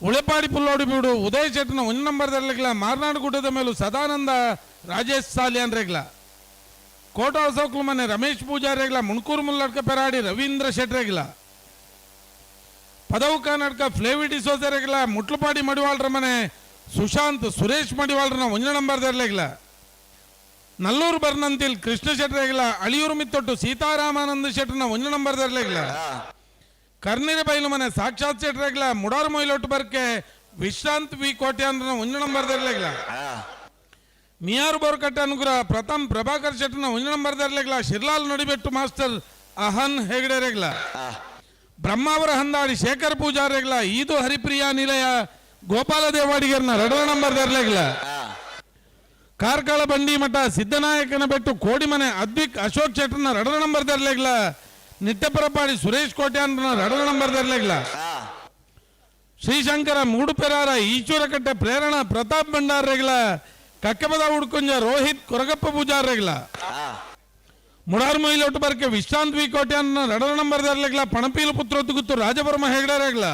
ಉಳೆಪಾಡಿ ಪುಲ್ಲೋಡಿ ಬೀಡು ಉದಯ ಶೆಟ್ಟರ್ನ ಒಂದು ನಂಬರ್ ತೆರ್ಲೆಗಳ ಮಾರ್ನಾಡು ಗುಡ್ಡದ ಮೇಲೂ ಸದಾನಂದ ರಾಜೇಶ್ ಸಾಲಿಯನ್ರೆಗಳ ಕೋಟ ಸೌಕ್ಲು ಮನೆ ರಮೇಶ್ ಪೂಜಾರಿಗಳ ಮುಣ್ಕೂರು ಮುಲ್ಲಡ್ಕ ಪೆರಾಡಿ ರವೀಂದ್ರ ಶೆಟ್ರೆಗಳ ಪದವು ಕರ್ನಾಟಕ ಫ್ಲೇವಿ ಡಿಸೋಜರೆಗಳ ಮುಟ್ಲುಪಾಡಿ ಮಡಿವಾಳ್ರ ಮನೆ ಸುಶಾಂತ್ ಸುರೇಶ್ ಮಡಿವಾಳ್ರನ ಒಂದನೇ ನಂಬರ್ ತೆರ್ಲೆಗಳ ನಲ್ಲೂರು ಬರ್ನಂತಿಲ್ ಕೃಷ್ಣ ಶೆಟ್ರೆಗಳ ಅಳಿಯೂರು ಮಿತ್ತೊಟ್ಟು ಸೀತಾರಾಮಾನಂದ ಶೆಟ್ಟರ್ನ ಒಂದನೇ ನಂಬರ್ ತೆರ್ಲೆಗಳ ಕರ್ನಿರ ಬೈಲು ಮನೆ ಸಾಕ್ಷಾತ್ ಶೆಟ್ರೆಗಳ ಮುಡಾರು ಮೊಯ್ಲೊಟ್ಟು ಬರ್ಕೆ ವಿಶ್ರಾಂತ್ ವಿ ಕೋಟ್ಯಾನ್ರನ ಒಂದನೇ ನಂಬರ್ ತೆರ್ಲೆಗಳ ಮಿಯಾರು ಬೋರ್ಕಟ್ಟೆ ಅನುಗ್ರಹ ಪ್ರಥಮ್ ಪ್ರಭಾಕರ್ ಶೆಟ್ಟರ್ನ ಒಂದನೇ ನಂಬರ್ ತೆರ್ಲೆಗಳ ಶಿರ್ಲಾಲ್ ನುಡಿಬೆಟ್ಟು ಮಾಸ್ಟರ್ ಅಹನ್ ಹೆಗಡೆ ರೆಗ್ಲ ಬ್ರಹ್ಮಾವರ ಹಂದಾಡಿ ಶೇಖರ್ ಪೂಜಾರೆಗ್ಲ ಈದು ಹರಿಪ್ರಿಯಾ ನಿಲಯ ಗೋಪಾಲ ದೇವಾಡಿಗರ್ನ ಎರಡನೇ ನಂಬರ್ ತೆರ್ಲೆಗ್ಲ ಕಾರ್ಕಳ ಬಂಡಿ ಮಠ ಸಿದ್ದನಾಯಕನ ಬೆಟ್ಟು ಕೋಡಿಮನೆ ಅದ್ವಿಕ್ ಅಶೋಕ್ ಶೆಟ್ಟರ್ನ ಎರಡನೇ ನಂಬರ್ ತೆರ್ಲೆಗ್ಲ ನಿಟ್ಟೆಪರಪಾಡಿ ಸುರೇಶ್ ಕೋಟ್ಯಾನ್ರನ ಎರಡನೇ ನಂಬರ್ ತೆರ್ಲೆಗ್ಲ ಶ್ರೀಶಂಕರ ಮೂಡುಪೆರಾರ ಈಶ್ವರಕಟ್ಟೆ ಪ್ರೇರಣಾ ಪ್ರತಾಪ್ ಭಂಡಾರ್ರೆಗ್ಲ ಕಕ್ಕಬದ ಉಡ್ಕುಂಜ ರೋಹಿತ್ ಕೊರಗಪ್ಪ ಪೂಜಾರ್ರೆಗ್ಲ ಮುಡಾರ್ ಮೊಯ್ಲೊಟ್ಟು ಬರ್ಕೆ ವಿಶ್ರಾಂತ್ ವಿ ಕೋಟ್ಯಾನ್ ಎರಡನೇ ನಂಬರ್ ತೆರ್ಲೆಗ್ಲ ಪಣಪೀಲು ಪುತ್ರೋತ್ತುಗುತ್ತು ರಾಜವರ್ಮ ಹೆಗಡೆರೆಗ್ಲ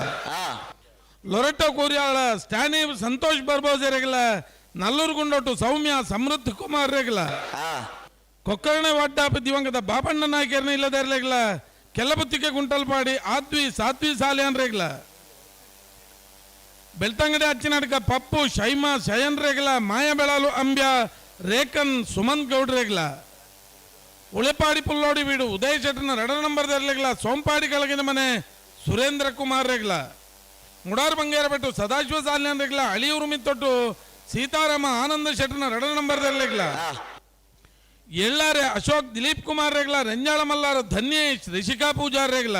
ಲೊರೆಟೋ ಕೋರಿಯಾಳ ಸ್ಟ್ಯಾನಿ ಸಂತೋಷ್ ಬರ್ಬೋಜೆರೆಗ್ಲ ನಲ್ಲೂರು ಗುಂಡೊಟ್ಟು ಸೌಮ್ಯ ಸಮೃದ್ಧ ಕುಮಾರ್ ರೆಗ್ಲ ಕೊಕ್ಕರ್ಣೆ ವಾಡ್ಡಾಪ ದಿವಂಗತ ಬಾಪಣ್ಣ ನಾಯಕರ್ನ ಇಲ್ಲದೆರ್ಲೆಗ್ಲ ಕೆಲಬುತ್ತಿಗೆ ಗುಂಟಲ್ಪಾಡಿ ಆದ್ವಿ ಸಾತ್ವಿ ಸಾಲಿಯಾನ್ ರೆಗ್ಲ ಬೆಳ್ತಂಗಡಿ ಅಚ್ಚಿನಡ್ಕ ಪಪ್ಪು ಶೈಮಾ ಶಯನ್ ರೇಗ್ಲ ಮಾಯಬೆಳಾಲು ಅಂಬ್ಯ ರೇಖನ್ ಸುಮಂತ್ ಗೌಡ್ ರೇಗ್ಲ ಉಳೆಪಾಡಿ ಪುಲ್ಲೋಡಿ ವೀಡು ಉದಯ ಶೆಟ್ಟನ ಎರಡನೇ ನಂಬರ್ ರೆಗ್ಲ ಸೋಂಪಾಡಿ ಕೆಳಗಿನ ಮನೆ ಸುರೇಂದ್ರ ಕುಮಾರ್ ರೇಗ್ಲ ಮುಡಾರ್ ಬಂಗೇರಬೆಟ್ಟು ಸದಾಶಿವ ಸಾಲಿನ ಅಳಿಯೂರು ಮಿತ್ತೊಟ್ಟು ಸೀತಾರಾಮ ಆನಂದ ಶೆಟ್ಟರ್ನ ರಡ ನಂಬರ್ ದರ್ಲೆಗ್ಲ. ಎಳ್ಳಾರೆ ಅಶೋಕ್ ದಿಲೀಪ್ ಕುಮಾರ್ ರೇಗ್ಲ, ರಂಜಾಳ ಮಲ್ಲಾರ ಧನ್ಯೇಶ್ ರಿಷಿಕಾ ಪೂಜಾರ್ ರೇಗ್ಲ.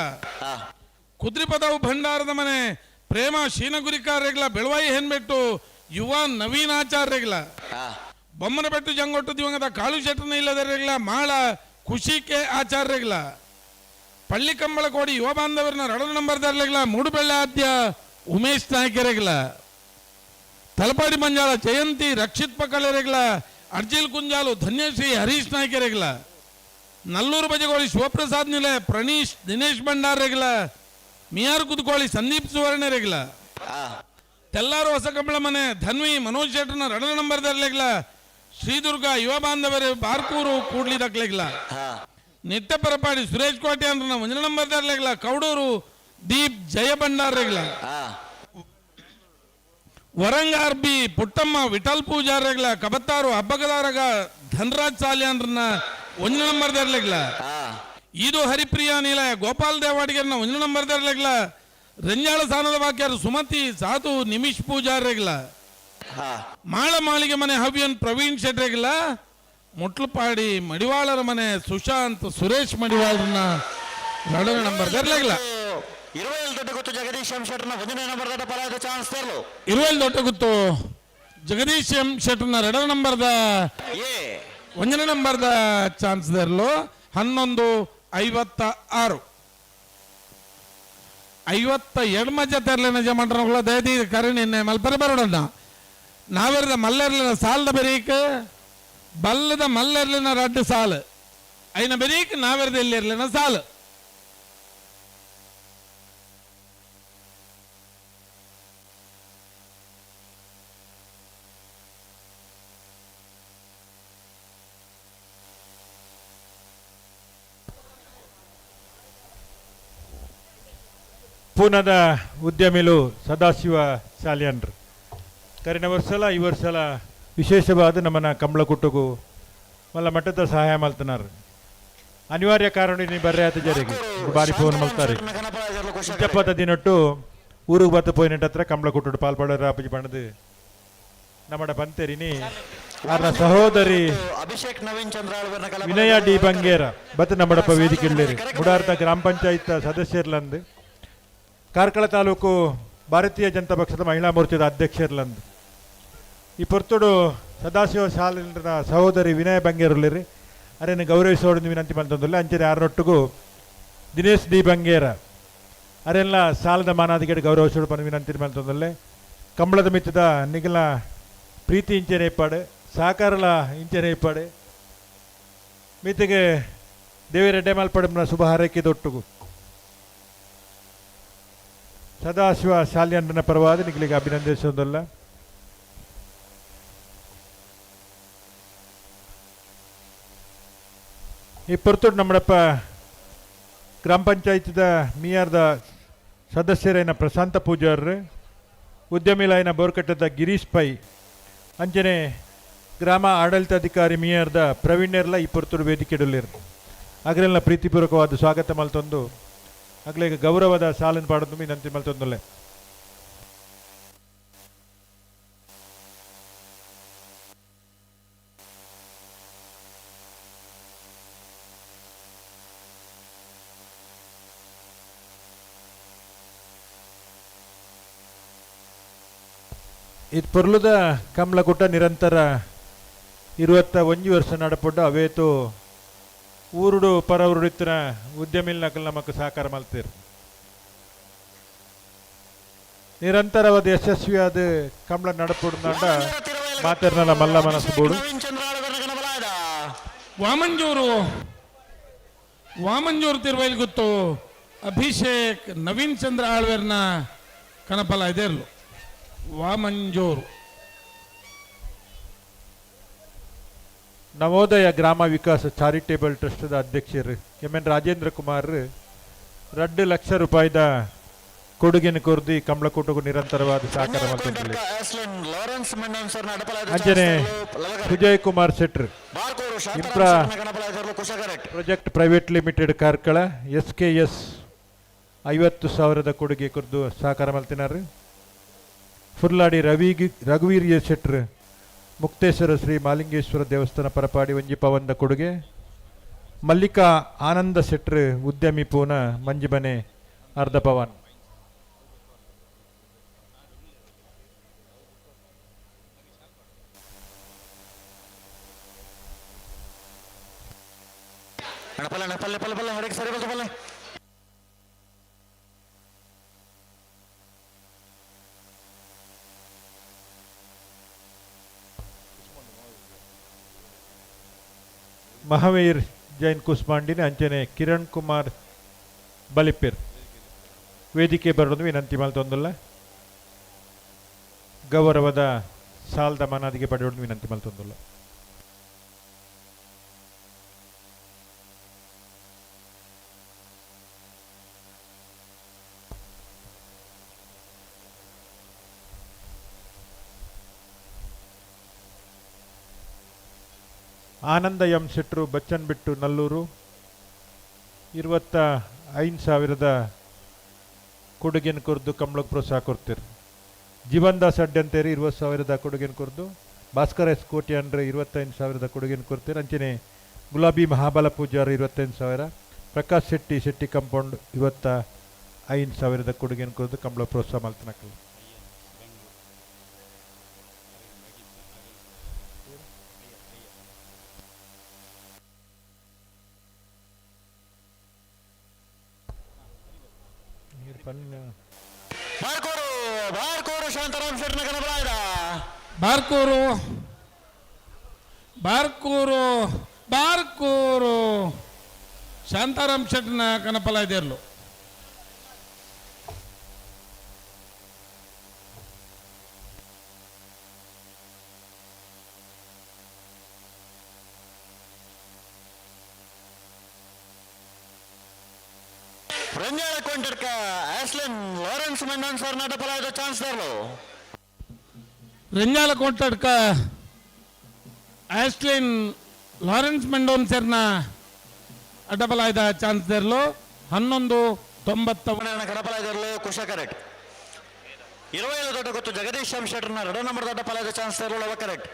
ಕುದ್ರಿಪದವು ಭಂಡಾರದ ಮನೆ ಪ್ರೇಮ ಶೀನಗುರಿಕಾರ್ ರೇಗ್ಲ, ಬೆಳವಾಯಿ ಹೆನ್ಬೆಟ್ಟು ಯುವ ನವೀನ್ ಆಚಾರ್ ರೇಗ್ಲ. ಬೊಮ್ಮನಬೆಟ್ಟು ಜಂಗೊಟ್ಟು ದಿವಂಗತ ಕಾಳು ಶೆಟ್ಟರ್ನ ಇಲ್ಲದ ರೇಗ್ಲ, ಮಾಳ ಖುಷಿ ಕೆ ಆಚಾರ್ ರೇಗ್ಲ. ಪಳ್ಳಿ ಕಂಬಳ ಕೋಡಿ ಯುವ ಬಾಂಧವರನ್ನ ರಡ ನಂಬರ್ ದರ್ಲೆಗ್ಲ, ಮೂಡುಬೆಳ್ಳೆ ಆದ್ಯ ಉಮೇಶ್ ನಾಯ್ಕರೆಗ್ಲ. ತಲಪಾಡಿ ಮಂಜಾಳ ಜಯಂತಿ ರಕ್ಷಿತ್ ಪಕ್ಕಳೆರೆಗ್ಲ, ಅರ್ಜಿಲ್ ಕುಂಜಾಲು ಧನ್ಯಶ್ರೀ ಹರೀಶ್ ನಾಯ್ಕರೆಗ್ಲ. ನಲ್ಲೂರು ಬಜಗೋಳಿ ಶಿವಪ್ರಸಾದ್ ನಿಲೆ ಪ್ರಣೀಶ್ ದಿನೇಶ್ ಭಂಡಾರ್ ರೆಗ್ಲ, ಮಿಯಾರ್ ಕುದ್ಕೋಳಿ ಸಂದೀಪ್ ಸುವರ್ಣರೆಗ್ಲ. ತೆಲ್ಲಾರು ಹೊಸ ಕಂಬಳ ಮನೆ ಧನ್ವಿ ಮನೋಜ್ ಶೆಟ್ಟರ್ನ ರಡ ನಂಬರ್ ದರ್ಲೆಗ್ಲ, ಶ್ರೀದುರ್ಗ ಯುವ ಬಾಂಧವರು ಬಾರ್ಕೂರು ಕೂಡ್ಲಿ ದಕ್ಲೆಗ್ಲ. ನಿತ್ಯ ಪರಪಾಡಿ ಸುರೇಶ್ ಕೋಟೆ ಅಂದ್ರೆ ಒಂದನೇ ನಂಬರ್ ದರ್ಲೆಗ್ಲ, ಕೌಡೂರು ದೀಪ್ ಜಯ ಭಂಡಾರ್ ರೆಗ್ಲ. ವರಂಗಾರ್ ಬಿ ಪುಟ್ಟಮ್ಮ ವಿಠಲ್ ಪೂಜಾರ್ ರೆಗ್ಲ, ಕಬತ್ತಾರು ಹಬ್ಬಗದಾರಗ ಧನರಾಜ್ ಸಾಲ್ಯಾನ್ರನ್ನ ಒಂದನೇ ನಂಬರ್ ದರ್ಲೆಗ್ಲ. ಇದು ಹರಿಪ್ರಿಯಾ ನೀಲಯ ಗೋಪಾಲ್ ದೇವಾಡಿಗರ್ನ ಒಂದನೇ ನಂಬರ್ ದರ್ಲೆಗ್ಲ, ರಂಜಾಳ ಸ್ಥಾನದ ವಾಕ್ಯರು ಸುಮತಿ ಸಾಧು ನಿಮಿಷ್ ಪೂಜಾರ್ ರೆಗ್ಲ. ಮಾಳ ಮಾಳಿಗೆ ಮನೆ ಹವ್ಯನ್ ಪ್ರವೀಣ್ ಶೆಟ್ರೆಗ್ಲ, ಮುಟ್ಲಪಾಡಿ ಮಡಿವಾಳರ ಮನೆ ಸುಶಾಂತ್ ಸುರೇಶ್ ಮಡಿವಾಳರನ್ನ ಎರಡನೇ ನಂಬರ್ ದರ್ಲೆಗ್ಲ. ಇರುವೈಲ್ ದೊಡ್ಡ ಗೊತ್ತು ಜಗದೀಶ್ ಎಂ ಶೆಟ್ಟರ್ನ ಒಂದನೇ ನಂಬರ್ ದೊಡ್ಡ ಪಲಾಯದ ಚಾನ್ಸ್ ತರಲು. ಇರುವೈಲ್ ದೊಡ್ಡ ಗೊತ್ತು ಜಗದೀಶ್ ಎಂ ಶೆಟ್ಟರ್ನ ಎರಡನೇ ನಂಬರ್ದ ಒಂದನೇ ನಂಬರ್ದ ಚಾನ್ಸ್ ದರ್ಲು. 11:56 52 ಮಜ ತೆರಲಿನ ಜಮಂಡ್ರಗಳ ದಯದಿ ಕರುಣಿನ್ನೆ ಮಲ್ಪರೆ ಬರೋಡಣ್ಣ. ನಾವೆರದ ಮಲ್ಲೆರ್ಲಿನ ಸಾಲದ ಬೆರೀಕ್ ಬಲ್ಲದ ಮಲ್ಲೆರ್ಲಿನ ರಡ್ಡು ಸಾಲು ಐನ ಬೆರೀಕ್ ನಾವೆರದ ಎಲ್ಲಿರ್ಲಿನ ಸಾಲು. ಪೂನಾದ ಉದ್ಯಮಿಲು ಸದಾಶಿವ ಸಾಲಿಯನ್ರು ಕರಿನ ವರ್ಷಲ ಈ ವರ್ಷಲ ವಿಶೇಷವಾದ ನಮ್ಮನ್ನ ಕಂಬಳಕುಟ್ಟುಗು ಮಲ್ಲ ಮಟ್ಟದ ಸಹಾಯ ಮಲ್ತನಾರು. ಅನಿವಾರ್ಯ ಕಾರಣ ನೀ ಬರ್ರೆ ಆತ ಜರಿಗೆ ಬಾರಿ ಫೋನ್ ಮಲ್ತಾರೆ ಇಪ್ಪತ್ತ ದಿನಟ್ಟು ಊರಿಗೆ ಬತ್ತ ಪೋಯಿನಟ್ಟ ಹತ್ರ ಕಂಬಳಕುಟ್ಟು ಪಾಲ್ಪಡೋರು ಅಪ್ಪಜಿ ಬಣ್ಣದು ನಮ್ಮಡ ಬಂತೇರಿನಿ ಆರ್ನ ಸಹೋದರಿ ಅಭಿಷೇಕ್ ನವೀನ್ ಚಂದ್ರ ವಿನಯ ಡಿ ಬಂಗೇರ ಬತ್ತ ನಮ್ಮಡಪ್ಪ ವೇದಿಕೆ ಇಳ್ಳಿರಿ. ಮುಡಾರ್ದ ಗ್ರಾಮ ಪಂಚಾಯತ್ ಸದಸ್ಯರ್ಲಂದು ಕಾರ್ಕಳ ತಾಲೂಕು ಭಾರತೀಯ ಜನತಾ ಪಕ್ಷದ ಮಹಿಳಾ ಮೋರ್ಚಾದ ಅಧ್ಯಕ್ಷರ್ಲಂದು ಈ ಪೊರ್ತುಡು ಸದಾಶಿವ ಶಾಲಿನ ಸಹೋದರಿ ವಿನಯ ಬಂಗೇರುಳ್ಳಿರಿ ಅರೇನು ಗೌರವಿಸೋಡು ವಿನಂತಿ ಮಂತೊಂದುಲ್ಲ. ಅಂಚನೆ ಆರೊಟ್ಟಿಗೂ ದಿನೇಶ್ ಡಿ ಬಂಗೇರ ಅರೆಲ್ಲ ಸಾಲದ ಮಾನಾದಿಗೆ ಗೌರವಿಸೋಡು ಪನ ವಿನಂತಿ ಮಂತೊಂದುಲ್ಲೆ. ಕಂಬಳದ ಮಿತ್ತದ ನಿಗಲ ಪ್ರೀತಿ ಇಂಚನೆ ಇಪ್ಪಾಡು ಸಹಕಾರಲ ಇಂಚನೆ ಇಪ್ಪಾಡು ಮಿತಿಗೆ ದೇವಿರೆಡ್ಡೆ ಮಾಲ್ಪಡಮ್ನ ಶುಭ ಹಾರೈಕೆ ದೊಟ್ಟುಗು ಸದಾಶಿವ ಶಾಲ್ಯಂಡನ ಪರವಾದ ನಿಗಲಿಗೆ ಅಭಿನಂದಿಸೋದಲ್ಲ. ಈ ಪೊರ್ತುಡು ನಮ್ಮಡಪ್ಪ ಗ್ರಾಮ ಪಂಚಾಯತ್ದ ಮಿಯಾರ್ದ ಸದಸ್ಯರೈನ ಪ್ರಶಾಂತ ಪೂಜಾರ್ರು, ಉದ್ಯಮಿಲಾಯಿನ ಬೋರ್ಕಟ್ಟದ ಗಿರೀಶ್ ಪೈ, ಅಂಚನೆ ಗ್ರಾಮ ಆಡಳಿತಾಧಿಕಾರಿ ಮಿಯಾರ್ದ ಪ್ರವೀಣ್ಯರ್ಲ ಈ ಪೊರ್ತುಡು ವೇದಿಕೆಡುಲ್ಲಿರು. ಅಗ್ರೆಲ್ಲ ಪ್ರೀತಿಪೂರ್ವಕವಾದ ಸ್ವಾಗತ ಮಲ್ತೊಂದು ಅಗ್ಲೇಗ ಗೌರವದ ಸಾಲನ್ ಪಾಡೊಂದು ವಿನಂತಿ ಮಲ್ತೊಂದುಲ್ಲೆ. ಇದು ಪೊರ್ಲುದ ಕಮಲಕುಟ್ಟ ನಿರಂತರ 21 ವರ್ಷ ನಡಪೊಡ್ಡು ಅವೇತು ಊರುಡು ಪರವರುಡು ಇತ್ತಿನ ಉದ್ಯಮಿಲ್ ನಕಲ್ ನಮಕ್ ಸಹಕಾರ ಮಲ್ತೀರ್. ನಿರಂತರವಾದ ಯಶಸ್ವಿಯಾದ ಕಮಲ ನಡಪೊಡ್ಡು ಮಾತೆರ್ನಲ ಮಲ್ಲ ಮನಸ್ಸು ಬೋಡು. ವಾಮಂಜೂರು ತಿರುವೈಲ್ ಗೊತ್ತು ಅಭಿಷೇಕ್ ನವೀನ್ ಚಂದ್ರ ಆಳ್ವೇರ್ನ ಕಣಪಲ ಇದೆ ಇರಲು ವಾಮಂಜೂರು. ನವೋದಯ ಗ್ರಾಮ ವಿಕಾಸ ಚಾರಿಟೇಬಲ್ ಟ್ರಸ್ಟ್ದ ಅಧ್ಯಕ್ಷರು ಎಂ ಎನ್ ರಾಜೇಂದ್ರ ಕುಮಾರ್ 2 ಲಕ್ಷ ರೂಪಾಯಿದ ಕೊಡುಗೆಯನ್ನು ಕೊರ್ದು ಕಮಲಕೂಟಗೂ ನಿರಂತರವಾದ ಸಹಕಾರ ಮಲ್ತೊಂದುಲ್ಲೆರ್. ಅಂಚನೆ Vijay Kumar Shettar infra project private limited Karkala S K S 50,000 ಕೊಡುಗೆ ಕೊರ್ದು ಸಹಕಾರ ಮಲ್ತಿನಾರು. ಫುರ್ಲಾಡಿ ರಘುವೀರ್ ಎ ಶೆಟ್ರು ಮುಕ್ತೇಶ್ವರ ಶ್ರೀ ಮಾಲಿಂಗೇಶ್ವರ ದೇವಸ್ಥಾನ ಪರಪಾಡಿ ಒಂಜಿ ಪವಂದ ಕೊಡುಗೆ. ಮಲ್ಲಿಕಾ ಆನಂದ ಶೆಟ್ರು ಉದ್ಯಮಿ ಪೂನ ಮಂಜಿಮನೆ ಅರ್ಧ ಪವನ್. ಪಲ್ಲೆ ಪಲ್ಲೆ ಪಲ್ಲೆ ಪಲ್ಲೆ ಹೊರಗೆ ಸರಿ ಬಲ್ತು ಪಲ್ಲೆ. ಮಹಾವೀರ್ ಜೈನ್ ಕುಸ್ಮಾಂಡಿನ ಅಂಚನೆ ಕಿರಣ್ ಕುಮಾರ್ ಬಲಿಪಿರ್ ವೇದಿಕೆ ಬರೋದು ವಿನಂತಿ ಮಲ್ತೊಂದುಲ್ಲ. ಗೌರವದ ಸಾಲ್ದ ಮನಾದಿಗೆ ಪಡೆಯೋದು ವಿನಂತಿ ಮಲ್ತೊಂದುಲ್ಲ. ಆನಂದ ಎಂ ಶೆಟ್ರು ಬಚ್ಚನ್ ಬಿಟ್ಟು ನಲ್ಲೂರು 25,000 ಕೊಡುಗೆನ ಕೊರ್ದು ಕಂಬಳಕ್ಕೆ ಪ್ರೋತ್ಸಾಹ ಕೊಡ್ತೀರಿ. ಜೀವನ್ ದಾಸ್ ಅಡ್ಡಂತೇರಿ 20,000 ಕೊಡುಗೆನ ಕೊರ್ದು, ಭಾಸ್ಕರ ಎಸ್ ಕೋಟಿ ಅಂದ್ರೆ 25,000 ಕೊಡುಗೆನ ಕೊಡ್ತೀರಿ. ಅಂಚನೆ ಗುಲಾಬಿ ಮಹಾಬಲ ಪೂಜಾರಿ 25,000, ಪ್ರಕಾಶ್ ಶೆಟ್ಟಿ ಶೆಟ್ಟಿ ಕಂಪೌಂಡ್ 25,000 ಕೊಡುಗೆನ ಕೊರ್ದು ಕಂಬಳ ಪ್ರೋತ್ಸಾಹ ಮಲ್ತನಕಲ್. ಬಾರ್ಕೋರು ಬಾರ್ಕೋರು ಶಾಂತಾರಾಮ್ ಶೆಟ್ನ ಕನಬಲಾಯದ. ಬಾರ್ಕೂರು ಬಾರ್ಕೂರು ಬಾರ್ಕೂರು ಶಾಂತಾರಾಮ್ ಶೆಟ್ನ ಕನಪಲಾಯ್ದೇರ್ಲು. Renjala Kontarka Aslin Lawrence Mendonsa ನಟಪಲಾಯದ ಚಾನ್ಸ್ ದಾರ್ಲು. ರಂಜಾಲ ಕೋಟಡ್ಕ ಆಸ್ಲಿನ್ ಲಾರೆನ್ಸ್ ಮೆಂಡೋನ್ ಸರ್ನ ಅಡ್ಡಬಲಾಯ್ದ ಚಾನ್ಸ್ ದೇರ್ಲು. 11.90 ಕಡಪಲಾಯ್ದರ್ಲು ಕುಶ ಕರೆಕ್ಟ್. 27 ದೊಡ್ಡ ಗೊತ್ತು ಜಗದೀಶ್ ಎಂ ಶೆಟ್ಟರ್ನ 2 ನಂಬರ್ ದೊಡ್ಡ ಪಲಾಯದ ಚಾನ್ಸ್ ದೇರ್ಲು ಲವ ಕರೆಕ್ಟ್.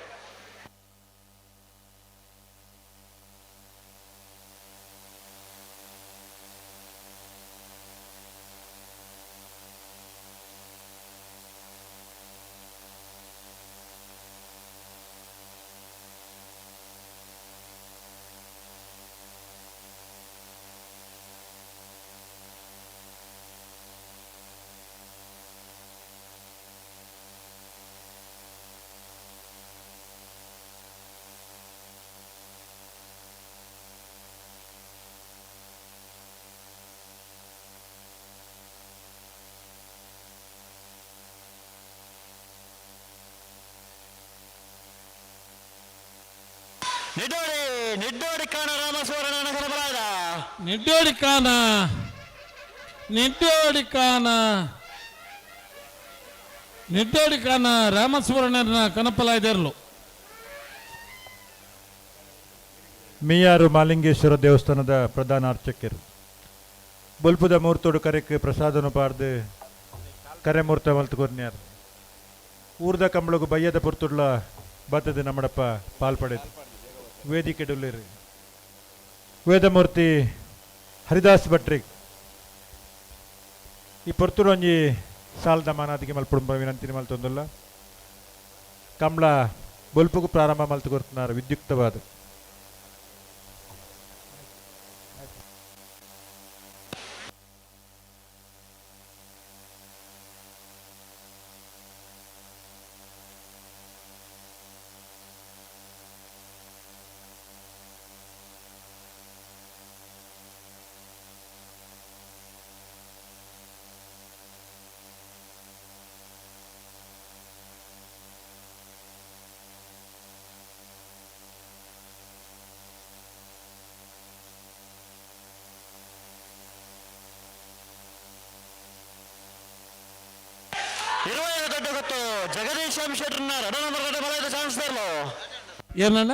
ನಿಡ್ಡೋಡಿ ನಿಡ್ಡೋಡಿ ಕಾಣ ರಾಮಸುವರ್ಣ ನಗರಬಲಾಯದ. ನಿಡ್ಡೋಡಿ ಕಾಣ ನಿಡ್ಡೋಡಿ ಕಾಣ ನಿಡ್ಡೋಡಿ ಕಾಣ ರಾಮಸುವರ್ಣನ ಕನಪಲಾಯ್ದೇರ್ಲು. ಮಿಯಾರು ಮಾಲಿಂಗೇಶ್ವರ ದೇವಸ್ಥಾನದ ಪ್ರಧಾನ ಅರ್ಚಕರು ಬೊಲ್ಪುದ ಮೂರ್ತೋಡು ಕರೆಕ್ ಪ್ರಸಾದನು ಪಾರ್ದು ಕರೆ ಮೂರ್ತ ಮಲ್ತು ಕೊರ್ನ್ಯಾರು. ಊರ್ದ ಕಂಬಳಗು ಬಯ್ಯದ ಪುರ್ತುಡ್ಲ ಬತ್ತದ ನಮ್ಮಡಪ್ಪ ಪಾಲ್ಪಡೆದು ವೇದಿಕೆ ಡುಲ್ಲಿರಿ. ವೇದಮೂರ್ತಿ ಹರಿದಾಸ್ ಭಟ್ರಿಗೆ ಈ ಪೊರ್ತುಡು ಒಂಜಿ ಸಾಲದ ಮಾನಾದಿಗೆ ಮಲ್ಪುಡು ವಿನಂತಿ ಮಲ್ತೊಂದುಲ್ಲ. ಕಂಬಳ ಬೊಲ್ಪುಗು ಪ್ರಾರಂಭ ಮಲ್ತು ಕೊರ್ತುನಾರು ವಿದ್ಯುಕ್ತವಾದ. 25 ದೊಡ್ಡ ಗೊತ್ತು ಜಗದೀಶ್ ಎಂ ಶೆಟ್ಟರ್ನ 2 ನಂಬರ್ ದೊಡ್ಡ ಬಲದ ಚಾನ್ಸ್ ದಾರ್ಲು. ಏನಣ್ಣ?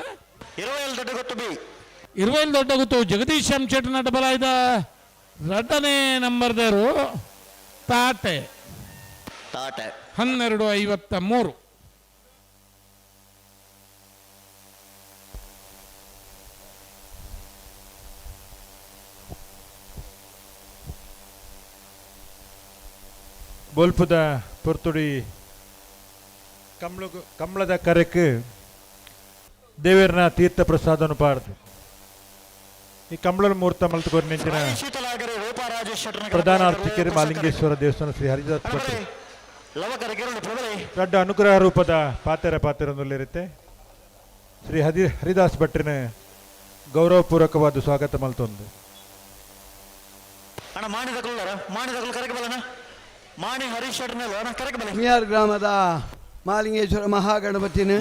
27 ದೊಡ್ಡ ಗೊತ್ತು ಬಿ. 27 ದೊಡ್ಡ ಗೊತ್ತು ಜಗದೀಶ್ ಎಂ ಶೆಟ್ಟರ್ನ ಡಬಲ್ ಆಯ್ದ ರಡ್ಡನೇ ನಂಬರ್ದರು ತಾಟೆ. ತಾಟೆ. 12:53. ಬೊಲ್ಪುದ ಪೊರ್ತುಡಿ ಕಮ್ಲಗು ಕಮ್ಲದ ಕರೆಕ್ ದೇವೇರ್ನ ತೀರ್ಥ ಪ್ರಸಾದನು ಪಾಡ್ದು ಈ ಕಮ್ಲನ ಮೂರ್ತ ಮಲ್ತು ಕೊರ್ನಿಂಚಿನ ಪ್ರಧಾನ ಅರ್ಚಕರು ಮಾಲಿಂಗೇಶ್ವರ ದೇವಸ್ಥಾನ ಶ್ರೀ ಹರಿದಾಸ್ ಭಟ್ರು ದೊಡ್ಡ ಅನುಗ್ರಹ ರೂಪದ ಪಾತೆರ ಪಾತೆರೊಂದುಲ್ಲಿರುತ್ತೆ. ಶ್ರೀ ಹರಿದಾಸ್ ಭಟ್ರಿನ ಗೌರವಪೂರ್ವಕವಾದ ಸ್ವಾಗತ ಮಲ್ತೊಂದು. ಅಣ್ಣ ಮಾಣಿದಕುಲ್ಲರ ಮಾಣಿದಕುಲು ಕರೆಕ್ ಬಲನ ಮಾಣಿ ಹರೀಶ್ ಶೆಟ್ಟರ್ನೆಲ್ಲ ಅಣ್ಣ ಕರೆಕ್ ಬಲೆ. ಮಿಯಾರ್ ಗ್ರಾಮದ ಮಾಲಿಂಗೇಶ್ವರ ಮಹಾಗಣಪತಿನ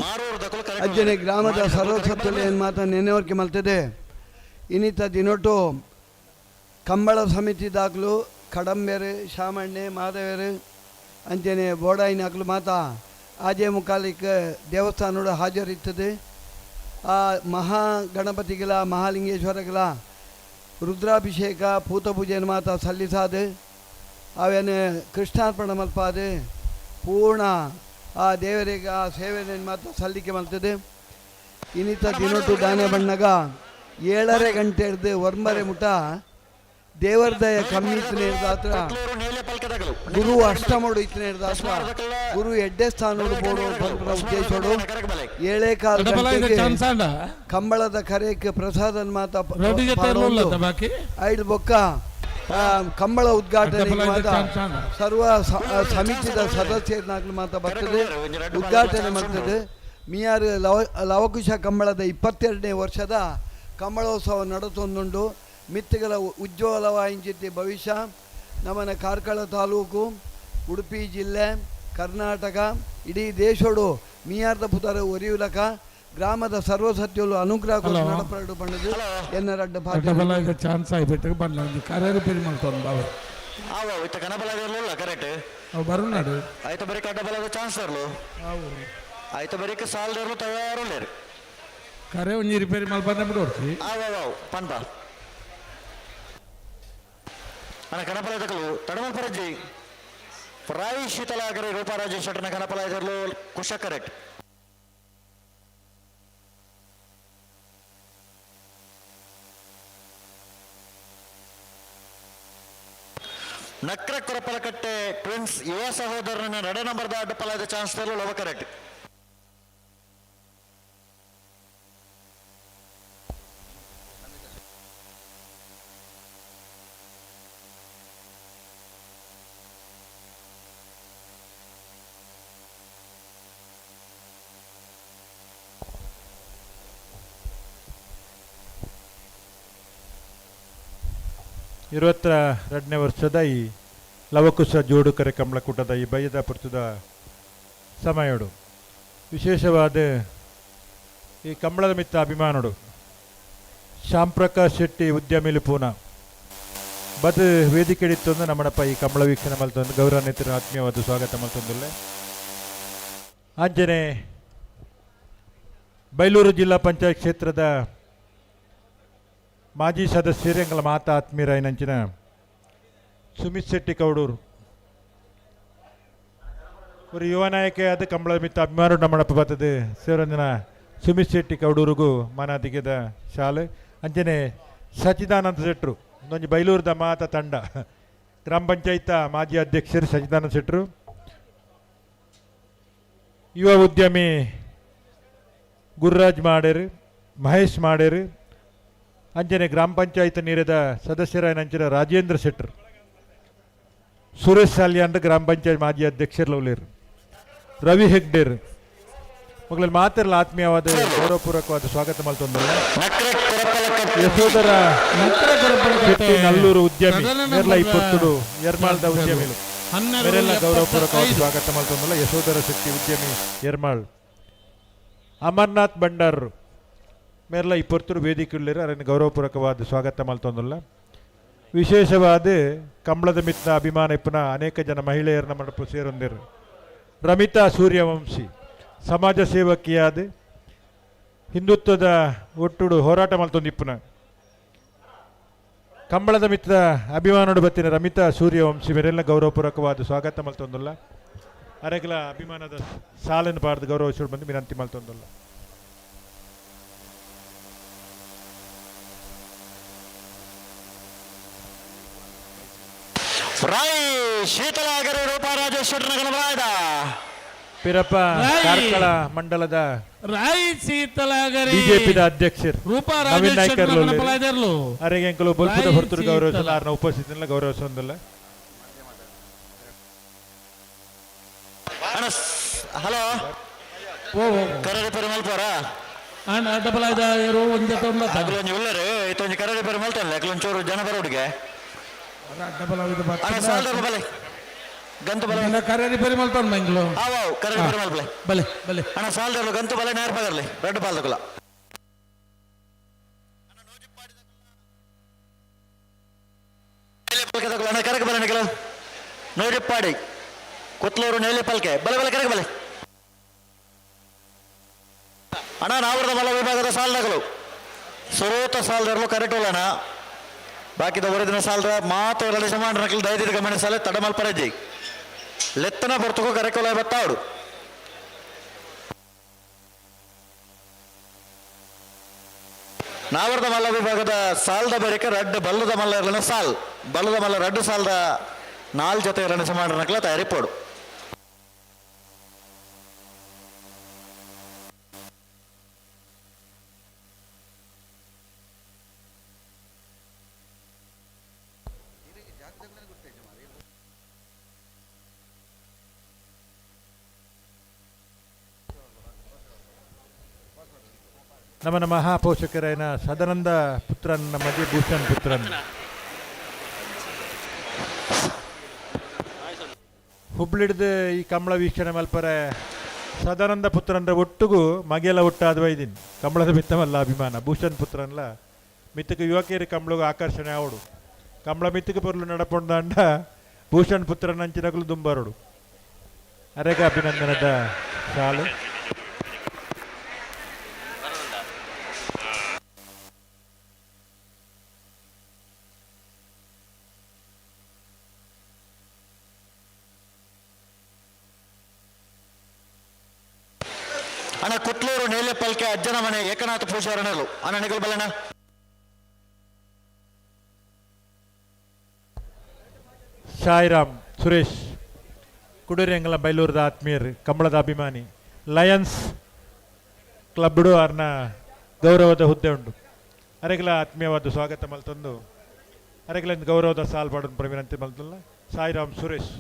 ಅಜ್ಜನೆ ಗ್ರಾಮದ ಸರ್ವಸತ್ವಲೆಯನ್ನು ಮಾತ ನೆನೆವರ್ಕೆ ಮಲ್ತದೆ. ಇನ್ನಿತ ದಿನೊಟ್ಟು ಕಂಬಳ ಸಮಿತಿ ದಾಖಲು ಕಡಂಬೆರು ಶಾಮಣ್ಣೆ ಮಾಧವೇರು ಅಂಚನೆ ಬೋಡಾಯಿನಾಕ್ಲು ಮಾತ ಆಜೆ ಮುಖಾಲಿಕ್ ದೇವಸ್ಥಾನೋಡು ಹಾಜರಿರ್ತದೆ. ಆ ಮಹಾಗಣಪತಿಗಳ ಮಹಾಲಿಂಗೇಶ್ವರಗಳ ರುದ್ರಾಭಿಷೇಕ ಪೂತ ಪೂಜೆಯನ್ನು ಮಾತ ಸಲ್ಲಿಸಾದು ಅವೇನು ಕೃಷ್ಣಾರ್ಪಣ ಮಲ್ಪಾದು ಪೂರ್ಣ ಆ ದೇವರಿಗೆ ಆ ಸೇವೆಯನ್ನು ಮಾತ್ರ ಸಲ್ಲಿಕೆ ಮಲ್ತದೆ. ಇನ್ನಿತ ದಿನೊಟ್ಟು ದಾನೆ ಬಣ್ಣಗ 7:30 ಗಂಟೆ ಹಿಡ್ದು 9 ಮುಟ ದೇವರದಯ ಕಮ್ಮಿ ಇತ್ತನೇ ಹಿಡ್ದಾತ್ರ ಗುರು ಅಷ್ಟಮೋಡು ಇತ್ತನೇ ಹಿಡ್ದಾತ್ರ ಗುರು ಎಡ್ಡೆ ಸ್ಥಾನೋಡು ಬೋಡು ಪನ್ಪುನ ಉದ್ದೇಶೋಡು 7:15 ಗಂಟೆಗೆ ಕಂಬಳದ ಕರೆಗೆ ಪ್ರಸಾದನ್ ಮಾತ ಐದು ಬೊಕ್ಕ ಕಂಬಳ ಉದ್ಘಾಟನೆ ಮಾತ ಸರ್ವ ಸಮಿತಿದ ಸದಸ್ಯರನ್ನಾಗ್ಲು ಮಾತ ಬರ್ತದೆ ಉದ್ಘಾಟನೆ ಮಾಡ್ತದೆ. ಮಿಯಾರು ಲವಕುಶ ಕಂಬಳದ 22ನೇ ವರ್ಷದ ಕಂಬಳೋತ್ಸವ ನಡೆತೊಂದುಂಡು. ಮಿತ್ತುಗಳ ಉಜ್ವಲವಾಯಿಂಚಿತಿ ಭವಿಷ್ಯ ನಮ್ಮನ ಕಾರ್ಕಳ ತಾಲೂಕು ಉಡುಪಿ ಜಿಲ್ಲೆ ಕರ್ನಾಟಕ ಇಡೀ ದೇಶೋಡು ಮಿಯಾರ್ದ ಪುತರ ಒರಿಯುಲಕ ಗ್ರಾಮದ ಸರ್ವಸತ್ಯಲು ಅನುಗ್ರಹ ನಡಪರಡು ಪಂಡದು ಎನ್ನ ರಡ್ಡ ಚಾನ್ಸ್ ಆಯ್ಬಿಟ್ಟು ಬಂದ ಕಾರ್ಯ ರಿಪೇರಿ ಮಾಡ್ಕೊಂಡು ಬಾವ. ಆವ ಇತ್ತ ಕನಬಲ ಇರಲಿಲ್ಲ ಕರೆಕ್ಟ್. ಅವು ಬರುನಾಡು ಆಯ್ತು ಬರೀ ಕಡ್ಡಬಲದ ಚಾನ್ಸ್ ಇರಲು ಆಯ್ತು ಬರೀ ಸಾಲದರ್ಲು ತಯಾರುಳ್ಳೇರು ಕರೆ ಒಂಜಿ ರಿಪೇರಿ ಮಲ್ಪಂದ ಬಿಡೋರ್ಸಿ. ಆವ ಆವ್ ಪನ್ಪ ಅಣ್ಣ ಕನಪಲ ತಕಲು ತಡಮಲ್ ಪರಜ್ಜಿ ರಾಯಿ ಶೀತಲಾಗರಿ ರೂಪಾರಾಜೇಶ್ ಶೆಟ್ಟರ್ನ ಕನಪಲ ಇರಲು ಕುಶ ಕರೆಕ್ಟ್. ನಕ್ರ ಕೊರಪಲಕಟ್ಟೆ ಟ್ವಿನ್ಸ್ ಯುವ ಸಹೋದರನ ನಡೆ ನಂಬರ್ದ ಅಡ್ಡಪಲಾದ ಚಾನ್ಸ್ ತರಲು ಲವ ಕರೆಕ್ಟ್. 22ನೇ ವರ್ಷದ ಈ ಲವಕುಶ ಜೋಡುಕರೆ ಕಮಲಕೂಟದ ಈ ಬಯ್ಯದ ಪುರ್ತದ ಸಮಯಡು ವಿಶೇಷವಾದ ಈ ಕಂಬಳದ ಮಿತ್ತ ಅಭಿಮಾನುಡು ಶ್ಯಾಮ್ ಪ್ರಕಾಶ್ ಶೆಟ್ಟಿ ಉದ್ಯಮಿಲು ಪೂನಾ ಬದ್ ವೇದಿಕೆ ಇತ್ತೊಂದು ನಮ್ಮಡಪ್ಪ ಈ ಕಂಬಳ ವೀಕ್ಷಣೆ ಮಲ್ತೊಂದು ಗೌರವಾನ್ವಿತರ ಆತ್ಮೀಯವಾದ ಸ್ವಾಗತ ಮಲ್ತೊಂದುಲ್ಲೆ. ಆಂಜನೆ ಬೈಲೂರು ಜಿಲ್ಲಾ ಪಂಚಾಯತ್ ಕ್ಷೇತ್ರದ ಮಾಜಿ ಸದಸ್ಯರು ಎಂಗಳ ಮಾತಾ ಆತ್ಮೀಯರಾಯಿನಂಚಿನ ಸುಮಿತ್ ಶೆಟ್ಟಿ ಕೌಡೂರು ஒரு ಯುವ ನಾಯಕ ಅದು ಕಂಬಳ ಮಿತ್ತ ಅಭಿಮಾನ ನಮ್ಮಡಪ್ಪ ಬರ್ತದೆ ಸೇರಂಜನ ಸುಮಿತ್ ಶೆಟ್ಟಿ ಕೌಡೂರಿಗೂ ಮಾನಾದಿಗೆದ ಶಾಲೆ. ಅಂಚನೆ ಸಚಿದಾನಂದ ಶೆಟ್ರು ಒಂದೊಂದು ಬೈಲೂರದ ಮಾತ ತಂಡ ಗ್ರಾಮ ಪಂಚಾಯತ ಮಾಜಿ ಅಧ್ಯಕ್ಷರು ಸಚಿದಾನಂದ ಶೆಟ್ರು, ಯುವ ಉದ್ಯಮಿ ಗುರುರಾಜ್ ಮಾಡೇರು, ಮಹೇಶ್ ಮಾಡೇರು, ಅಂಚನೆ ಗ್ರಾಮ ಪಂಚಾಯತ್ ನೀರದ ಸದಸ್ಯರಾದ ಅಂಚಿನ ರಾಜೇಂದ್ರ ಶೆಟ್ಟರ್, ಸುರೇಶ್ ಸಾಲಿಯಾನ್ ಗ್ರಾಮ ಪಂಚಾಯತ್ ಮಾಜಿ ಅಧ್ಯಕ್ಷರು ಲವ್ಲೇರು, ರವಿ ಹೆಗ್ಡೇರ್ ಮಗಳಲ್ಲಿ ಮಾತಿರಲ್ಲ ಆತ್ಮೀಯವಾದ ಗೌರವಪೂರ್ವಕವಾದ ಸ್ವಾಗತ ಮಲ್ತೊಂದಲ್ಲ. ಯಶೋಧರ ಶೆಟ್ಟಿ ನಲ್ಲೂರು ಉದ್ಯಮಿ ಮೇರ್ಲ ಇಪ್ಪತ್ತುಡು ಎರ್ಮಾಳ್ದ ಉದ್ಯಮಿಲು ಮೇರೆಲ್ಲ ಗೌರವಪೂರ್ವಕವಾದ ಸ್ವಾಗತ ಮಲ್ತೊಂದಲ್ಲ. ಯಶೋಧರ ಶೆಟ್ಟಿ ಉದ್ಯಮಿ ಎರ್ಮಾಳ್, ಅಮರ್ನಾಥ್ ಭಂಡಾರರು ಮೇರ್ಲ ಇಪ್ಪತ್ತರು ವೇದಿಕೆಯುಳ್ಳರು ಅದನ್ನು ಗೌರವಪೂರ್ವಕವಾದ ಸ್ವಾಗತ ಮಲ್ತೊಂದಲ್ಲ. ವಿಶೇಷವಾದ ಕಂಬಳದ ಮಿತ್ತ ಅಭಿಮಾನ ಇಪ್ಪನ ಅನೇಕ ಜನ ಮಹಿಳೆಯರನ್ನ ಮಂಡಪ ಸೇರೊಂದಿರು. ರಮಿತಾ ಸೂರ್ಯವಂಶಿ ಸಮಾಜ ಸೇವಕಿಯಾದ ಹಿಂದುತ್ವದ ಒಟ್ಟುಡು ಹೋರಾಟ ಮಲ್ತೊಂದಿಪ್ಪುನ ಕಂಬಳದ ಮಿತ್ರ ಅಭಿಮಾನೋಡು ಬತ್ತಿನ ರಮಿತಾ ಸೂರ್ಯವಂಶಿ ಮೇರೆಲ್ಲ ಗೌರವಪೂರ್ವಕವಾದ ಸ್ವಾಗತ ಮಲ್ತೊಂದುಲ್ಲ. ಅರೆಗ್ಲ ಅಭಿಮಾನದ ಸಾಲನ್ನು ಪಾಡ್ದು ಗೌರವಿಸೋಡು ಬಂದು ವಿನಂತಿ ಮಲ್ತೊಂದುಲ್ಲ. ರಾಯ್ ಶೀತಲಾಗರಿ ರೂಪಾರಾಜೇಶ್ವರನ ಗಣರಾಯದ ಪಿರಪ್ಪ ಕಾರ್ಕಳ ಮಂಡಲದ ರಾಯ್ ಶೀತಲಾಗರಿ ಬಿಜೆಪಿದ ಅಧ್ಯಕ್ಷರು ರೂಪಾ ನವೀನ್ ರಾಜೇಶ್ ನಾಯ್ಕರ್ ಗಣಪಲಾಯದರ್ಲು. ಅರೆಗೆ ಅಂಕಲು ಬೊಲ್ಪುದ ರಾಯ್ ಹೊರ್ತುರು ಗೌರವಿಸಲು ಶೀತಲ. ಆರ್ನ ಉಪಸ್ಥಿತಿನ ಗೌರವಿಸೊಂದಿಲ್ಲ. ಅಣ್ಣ ಹಲೋ ಕರಡಿ ಪೆರುಮಲ್ ಪೋರ ಅಣ್ಣ ಡಬಲ್ ಆಯ್ದ ಏರು ಒಂಜೆ ತೊಂಬತ್ತ. ಅಕ್ಲೊಂಜಿ ಉಲ್ಲರು ಇತ್ತೊಂಜಿ ಕರಡಿ ಪೆರುಮಲ್ ತಲ್ಲ ಅಕ್ಲೊಂಚೂರು ಜನ ಬರೋಡಿಗೆ. ಡಬಲ್ ಆಯ್ದ ಅಣ್ಣ ಸಾಲ್ದರ್ಲು ಬಲೆ ಗಂತು ಬಲೆ ಕರಡಿ ಪೆರುಮಲ್ ತೊಂದ ಮಂಗ್ಲು. ಆವ್ ಆವ್ ಕರಡಿ ಪೆರುಮಲ್ ಬಲೆ ಬಲೆ ಬಲೆ. ಅಣ್ಣ ಸಾಲ್ದರ್ಲು ಗಂತು ಬಲೆ ನೇರ ಪಗರ್ಲಿ ರೆಡ್ ಪಾಲ್ದಕುಲ ಅಣ್ಣ ಕರಕ ಬಲೆ ನಿಖಲು ನೋಡಿಪ್ಪಾಡಿ ಕೊತ್ಲೂರು ನೇಲೆ ಪಲ್ಕೆ ಬಲೆ ಬಲೆ ಕರಕ ಬಲೆ ಅಣ್ಣ. ನಾವರದ ಮಲ ವಿಭಾಗದ ಸಾಲ್ದಗಳು ಸುರೂತ ಸಾಲ್ದರ್ಲು ಕರೆಕ್ಟ್ ಅಣ್ಣ. ಬಾಕಿದ ಹೊರದಿನ ಸಾಲ್ದ ಮಾತು ಎರಡು ಸಮಾನ ನಕಲು ದಯದಿದ್ದು ಗಮನಿಸಲೆ ತಡಮಲ್ಪರಜ್ಜಿ ಲೆತ್ತನ ಬರ್ತಕೋ ಕರೆಕೋಲ ಬತ್ತಾವಡು. ನಾವರದ ಮಲ್ಲ ವಿಭಾಗದ ಸಾಲ್ದ ಬಳಿಕ ರಡ್ಡು ಬಲ್ಲದ ಮಲ್ಲ ಇರಲಿನ ಸಾಲ್ ಬಲ್ಲದ ಮಲ್ಲ ರಡ್ಡು ಸಾಲ್ದ ನಾಲ್ ಜೊತೆ ಎರಡನೇ ಸಮಾನ ನಕಲ ತಯಾರಿ ಪೋಡು. ನಮ್ಮನ ಮಹಾಪೋಷಕರಾಯನ ಸದಾನಂದ ಪುತ್ರನ್ ಮಗೆ ಭೂಷಣ್ ಪುತ್ರನ್ ಹುಬ್ಳಿಡ್ದು ಈ ಕಂಬಳ ವೀಕ್ಷಣೆ ಮಲ್ಪರೆ ಸದಾನಂದ ಪುತ್ರನ್ರ ಒಟ್ಟುಗು ಮಗೆಲ್ಲ ಒಟ್ಟಾದ ವೈದಿನ್ ಕಂಬಳದ ಮಿತ್ತಮಲ್ಲ ಅಭಿಮಾನ ಭೂಷಣ್ ಪುತ್ರನ್ಲ ಮಿತ್ತಕ್ಕೆ ಯುವಕೇರಿ ಕಂಬಳಗು ಆಕರ್ಷಣೆ ಆವಡು ಕಂಬಳ ಮಿತ್ತಕ್ಕೆ ಪೊರ್ಲು ನಡಪೊಂದಾಂಡ ಭೂಷಣ್ ಪುತ್ರನ್ ಅಂಚಿನಕಲು ದುಂಬಾರೋಡು. ಅರೇಗ ಅಭಿನಂದನದ ಶಾಲು. ಅಣ್ಣ ಕುಟ್ಲೂರು ನೇಲೆಪಲ್ಕೆ ಅಜ್ಜನ ಮನೆ ಏಕನಾಥ ಪೂಜಾರನರು ಅಣ್ಣ ನಿಗಲ್ ಬಲ್ಲಣ್ಣ. ಸಾಯಿರಾಮ್ ಸುರೇಶ್ ಕುಡೂರಿಯಂಗಲ ಬೈಲೂರದ ಆತ್ಮೀಯರು ಕಂಬಳದ ಅಭಿಮಾನಿ ಲಯನ್ಸ್ ಕ್ಲಬ್ಡು ಅರ್ನ ಗೌರವದ ಹುದ್ದೆ ಉಂಟು. ಅರೆಗಲ ಆತ್ಮೀಯವಾದ ಸ್ವಾಗತ ಮಲ್ತೊಂದು ಅರೆಗಲ ಗೌರವದ ಸಾಲ್ ಪಾಡೊಂದು ಪ್ರವೀಣಂತೆ ಮಲ್ತಲ್ಲ ಸಾಯಿರಾಮ್ ಸುರೇಶ್.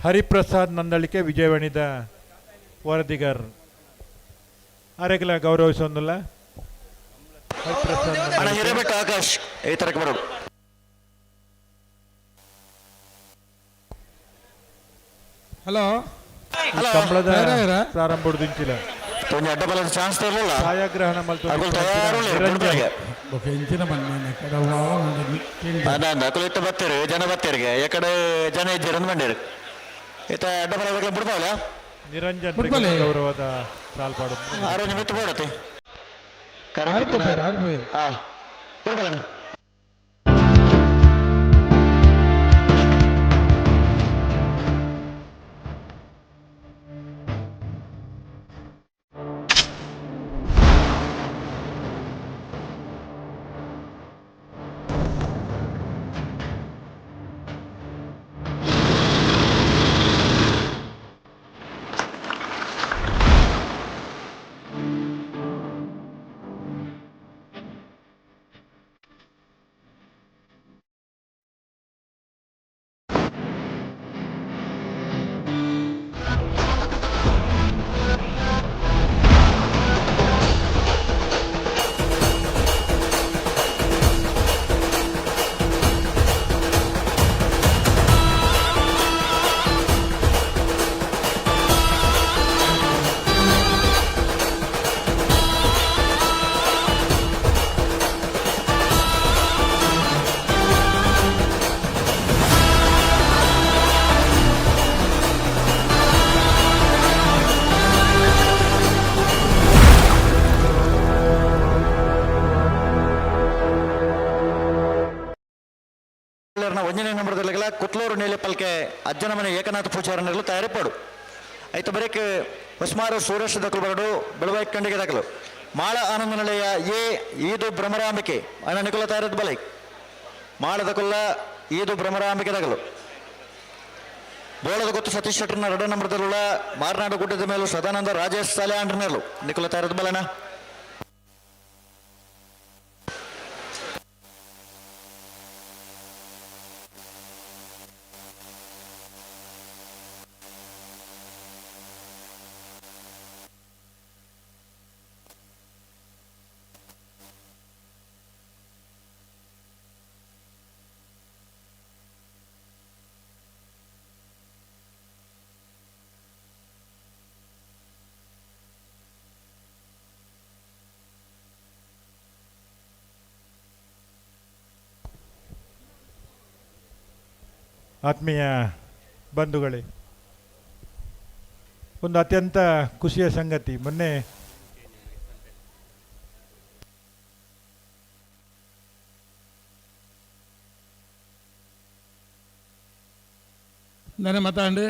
ಹರಿಪ್ರಸಾದ್ ನಂದಳಿಕೆ ವಿಜಯವಾಣಿದ ವರದಿಗಾರ್ ಅರೆಗಲ ಗೌರವಿಸೊಂದಿಲ್ಲ. ಹರಿಪ್ರಸಾದ್ ಅಣ್ಣ ಹಿರೇಬೆಟ್ಟ ಆಕಾಶ್ ಈ ತರಕ್ಕೆ ಬರೋದು. ಹಲೋ ಕಂಬಳದ ಪ್ರಾರಂಭ ದಿಂಚಿಲ ಒಂಜಿ ಅಡ್ಡ ಬಲದ ಚಾನ್ಸ್ ತರಲಿಲ್ಲ. ಛಾಯಾಗ್ರಹಣ ಮಲ್ತು ಅಕುಲು ತಯಾರುಳ್ಳಿ ನಿರಂಜನ್. ಬೊಕ ಇಂಚಿನ ಬನ್ನಿ ಅದ ಅಕುಲು ಇತ್ತ ಬತ್ತೀರು ಜನ ಬತ್ತೀರಿಗೆ ಎಕಡೆ ಜನ ಇದ್ದೀರ ಬಂಡೇರು ಇತ್ತ ಅಡ್ಡ ಬಲ ಬಿಡ್ತಾವಲ್ಲ. ನಿರಂಜನ್ ಬಿಡ್ಬಲೆ. ಗೌರವದ ಸಾಲ್ ಪಾಡು. ಆರೋಗ್ಯ ಮಿತ್ತು ಬೋಡತಿ. ಹಾ ಬಿಡ್ಬಲ್ಲ. ಪೂಜಾರನ ಒಂಜನೇ ನಂಬರ್ದಲ್ಲಿಗಲ ಕುತ್ಲೂರು ನೀಲೆಪಲ್ಕೆ ಅಜ್ಜನ ಮನೆ ಏಕನಾಥ ಪೂಜಾರನಗಳು ತಯಾರಿಪಾಡು. ಐತ ಬರೇಕ್ ಹೊಸ್ಮಾರು ಸುರೇಶ್ ದಕಲು ಬರಡು ಬೆಳವಾಯಿ ಕಂಡಿಗೆ ದಾಖಲು. ಮಾಳ ಆನಂದ ನಿಲಯ ಎ ಈದು ಭ್ರಮರಾಂಬಿಕೆ ಅಣ್ಣ ನಿಕುಲ ತಯಾರಿದ ಬಲೈ ಮಾಳದ ಕೊಲ್ಲ ಈದು ಭ್ರಮರಾಂಬಿಕೆ ದಾಖಲು. ಬೋಳದ ಗೊತ್ತು ಸತೀಶ್ ಶೆಟ್ಟರ್ನ ಎರಡನೇ ನಂಬರ್ದಲ್ಲುಳ್ಳ ಮಾರನಾಡು ಗುಡ್ಡದ ಮೇಲೂ ಸದಾನಂದ ರಾಜೇಶ್ ಸಾಲೆ ಆಂಡ್ರನೇಲು ನಿಕುಲ ತಯಾರಿದ ಬಲನ. ಆತ್ಮೀಯ ಬಂಧುಗಳೇ, ಒಂದು ಅತ್ಯಂತ ಖುಷಿಯ ಸಂಗತಿ ಮೊನ್ನೆ ನನ್ನ ಮತಾಂಡು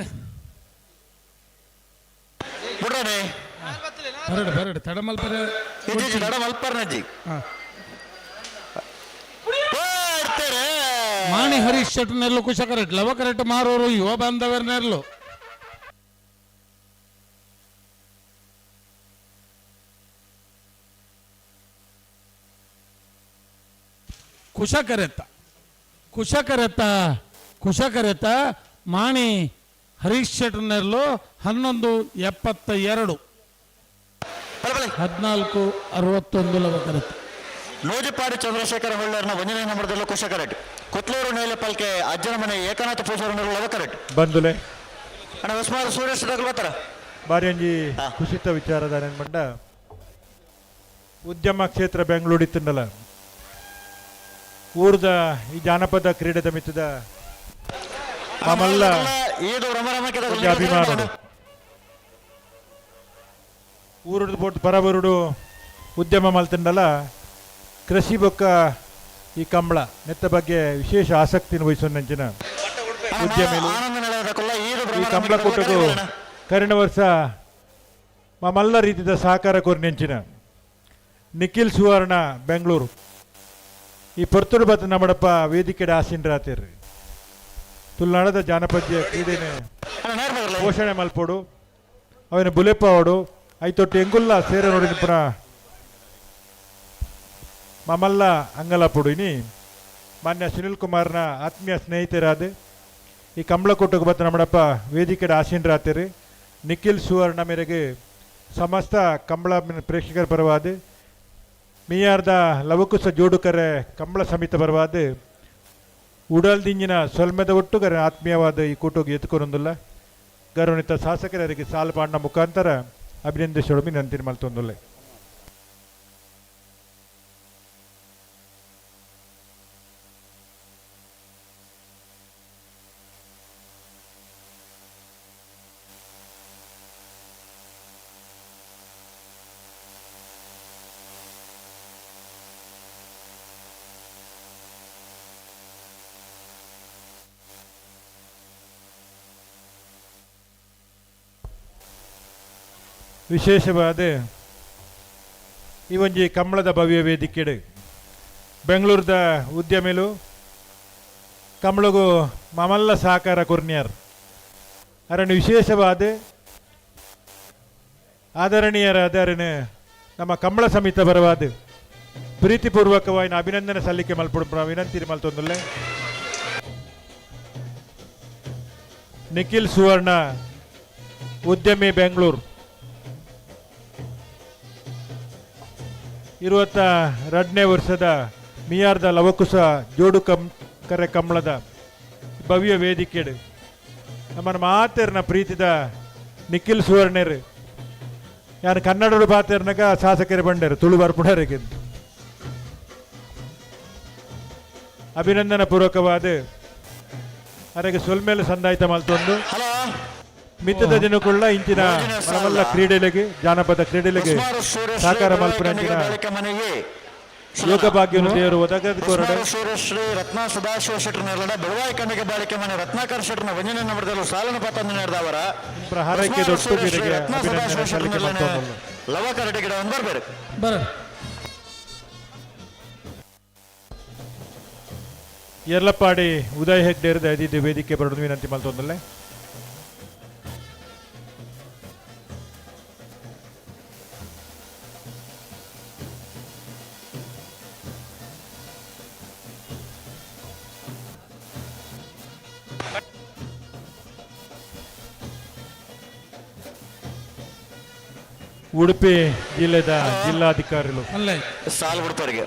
ಬರಡು ಬರಡು ತಡಮಲ್ಪರೆ ತಡಮಲ್ಪರ್ನಜ್ಜಿ ಮಾಣಿ ಹರೀಶ್ ಶೆಟ್ಟಿ ನೆರ್ಲು ಕುಶ ಕರೆಕ್ಟ್ ಲವ ಕರೆಕ್ಟ್ ಮಾರೋರು ಯುವ ಬಾಂಧವರ ನೆರ್ಲು. ಕುಶ ಕರೆತ್ತ ಕುಶ ಕರೆತ್ತ ಕುಶ ಕರೆತ್ತ ಮಾಣಿ ಹರೀಶ್ ಶೆಟ್ಟಿ ನೆರ್ಲು 11:72 14:61 ಲವ ಕರೆತ್ತ. ನೂಜಿಪಾಡಿ ಚಂದ್ರಶೇಖರ ಹೊಳ್ಳರ್ನ ಒಂದನೇ ನಂಬರ್ದಲ್ಲೂ ಕುಶ ಕರೆಕ್ಟ್ ಕುತ್ಲೂರು ನೇಲೆಪಲ್ಕೆ ಅಜ್ಜನ ಮನೆ ಏಕನಾಥ ಪೂಜಾರನರು ಲವ ಕರೆಕ್ಟ್ ಬಂದುಲೆ ಅಣ್ಣ ಉಸ್ಮಾರ್ ಸುರೇಶ್ ದಗಲು ಬರ್ತಾರ. ಬಾರಿ ಒಂಜಿ ಕುಸಿತ ವಿಚಾರದ ಬಂಡ ಉದ್ಯಮ ಕ್ಷೇತ್ರ ಬೆಂಗಳೂರು ಇತ್ತಂಡಲ ಊರ್ದ ಈ ಜಾನಪದ ಕ್ರೀಡೆದ ಮಿತ್ತದ ಮಾಮಲ್ಲ ಅಭಿಮಾನ ಊರುಡು ಬೋಟ್ ಪರಬರುಡು ಉದ್ಯಮ ಮಲ್ತಂಡಲ ಕೃಷಿ ಬೊಕ್ಕ ಈ ಕಂಬಳ ನೆತ್ತ ಬಗ್ಗೆ ವಿಶೇಷ ಆಸಕ್ತಿಯನ್ನು ವಹಿಸೋನಂಚಿನ ಉದ್ಯಮಿಲು ಈ ಕಂಬಳ ಕೂಟಕ್ಕೂ ಕರಿನ ವರ್ಷ ಮಲ್ಲ ರೀತಿಯ ಸಹಕಾರ ಕೋರಿನೆಂಚಿನ ನಿಖಿಲ್ ಸುವರ್ಣ ಬೆಂಗಳೂರು ಈ ಪೊರ್ತುಡು ಬತ್ತ ನಮ್ಮಡಪ್ಪ ವೇದಿಕೆ ಆಸೀನರಾತಿರ್ರಿ ತುಳುನಾಡದ ಜಾನಪದ ಕ್ರೀಡೆನೆ ಪೋಷಣೆ ಮಲ್ಪೋಡು ಅವನ ಬುಲೆಪ್ಪ ಅವಡು ಐತೊಟ್ಟು ಎಂಗುಲ್ಲ ಸೇರ ನೋಡಿ ಪುನ ಮಮಲ್ಲ ಅಂಗಲಪುಡು. ಇನಿ ಮಾನ್ಯ ಸುನಿಲ್ ಕುಮಾರ್ನ ಆತ್ಮೀಯ ಸ್ನೇಹಿತರಾದ ಈ ಕಂಬಳಕೂಟಕ್ಕೆ ಬತ್ತ ನಮ್ಮಡಪ್ಪ ವೇದಿಕೆ ಆಸೀನರಾತಿರಿ ನಿಖಿಲ್ ಸುವರ್ಣ ಮೇರೆಗೆ ಸಮಸ್ತ ಕಂಬಳ ಪ್ರೇಕ್ಷಕರ ಪರವಾದ ಮೀಯಾರ್ದ ಲವಕುಶ ಜೋಡುಕರೆ ಕಂಬಳ ಸಮಿತ ಪರವಾದ ಉಡಲ್ದಿಂಜಿನ ಸೊಲ್ಮೆದ ಒಟ್ಟುಗರೆ ಆತ್ಮೀಯವಾದ ಈ ಕೂಟೋಗಿ ಎತ್ಕೊರೊಂದುಲ್ಲ ಗೌರವಾನ್ವಿತ ಶಾಸಕರಿಗೆ ಸಾಲು ಪಾಂಡ ಮುಖಾಂತರ ಅಭಿನಂದಿಸೋಡು ವಿನಂತಿ ಮಲ್ತೊಂದುಲ್ಲೆ. ವಿಶೇಷವಾದ ಈ ಒಂಜಿ ಕಂಬಳದ ಭವ್ಯ ವೇದಿಕೆಡು ಬೆಂಗಳೂರದ ಉದ್ಯಮಿಲು ಕಂಬಳಗು ಮಾಮಲ್ಲ ಸಹಕಾರ ಕೊರ್ನಿಯರ್ ಅರಣ್ಯ ವಿಶೇಷವಾದ ಆದರಣೀಯರಾದ ಅರಣ್ಯ ನಮ್ಮ ಕಂಬಳ ಸಮಿತ ಬರವಾದ ಪ್ರೀತಿಪೂರ್ವಕವಾಗಿ ಅಭಿನಂದನೆ ಸಲ್ಲಿಕೆ ಮಲ್ಪಡು ವಿನಂತಿ ಮಲ್ತೊಂದುಲ್ಲೆ. ನಿಖಿಲ್ ಸುವರ್ಣ ಉದ್ಯಮಿ ಬೆಂಗಳೂರು 22ನೇ ವರ್ಷದ ಮಿಯಾರ್ದ ಲವಕುಶ ಜೋಡು ಕರೆ ಕಂಬಳದ ಭವ್ಯ ವೇದಿಕೆಡು ನಮ್ಮ ಮಾತೇರ್ನ ಪ್ರೀತಿದ ನಿಖಿಲ್ ಸುವರ್ಣರು ಯಾರು ಕನ್ನಡರು ಪಾತೇರ್ನಾಗ ಶಾಸಕರು ಬಂಡೇರು ತುಳು ಬರ್ಪುಣರಿಗೆ ಅಭಿನಂದನ ಪೂರ್ವಕವಾದ ಅರೆಗೆ ಸೊಲ್ಮೇಲೆ ಸಂದಾಯ್ತ ಮಲ್ತೊಂದು ಮಿತ್ತದ ದಿನಕ್ಕುಳ್ಳ ಇಂಚಿನ ಮನಮಲ್ಲ ಕ್ರೀಡೆಲೆಗೆ ಜಾನಪದ ಕ್ರೀಡೆಲೆಗೆ ಸಹಕಾರ ಮಲ್ಪುನಂಚಿನ ಯೋಗ ಭಾಗ್ಯವನ್ನು ದೇವರು ಒದಗದ ಕೊರಡೆ. ಶ್ರೀ ರತ್ನ ಸದಾಶಿವ ಶೆಟ್ಟರ್ ನೆರಳದ ಬೆಳವಾಯಿ ಕಣ್ಣಿಗೆ ಬಾಳಿಕೆ ಮನೆ ರತ್ನಾಕರ್ ಶೆಟ್ಟರ್ನ ವಂಜನೆ ನಂಬರ್ದಲ್ಲೂ ಸಾಲನ ಪತ್ತೊಂದು ನಡೆದವರ ಪ್ರಹಾರಕ್ಕೆ ದೊಡ್ಡ ಬೀರಿಗೆ ಅಭಿನಂದನೆ ಸಲ್ಲಿಕೆ ಮಾಡ್ತೊಂದು. ಲವಕರಟೆ ಗಿಡ ಒಂದು ಬರಬೇಕು. ಬರ. ಯರ್ಲಪ್ಪಾಡಿ ಉದಯ್ ಹೆಗ್ಡೇರ್ ದಯದಿದ್ದು ವೇದಿಕೆ ಬರೋದು ವಿನಂತಿ ಮಲ್ತೊಂದಲ್ಲೇ. ಉಡುಪಿ ಜಿಲ್ಲೆದ ಜಿಲ್ಲಾಧಿಕಾರಿಗಳು ಅಲ್ಲೇ ಸಾಲು ಬಿಡ್ಪೇರಿಗೆ,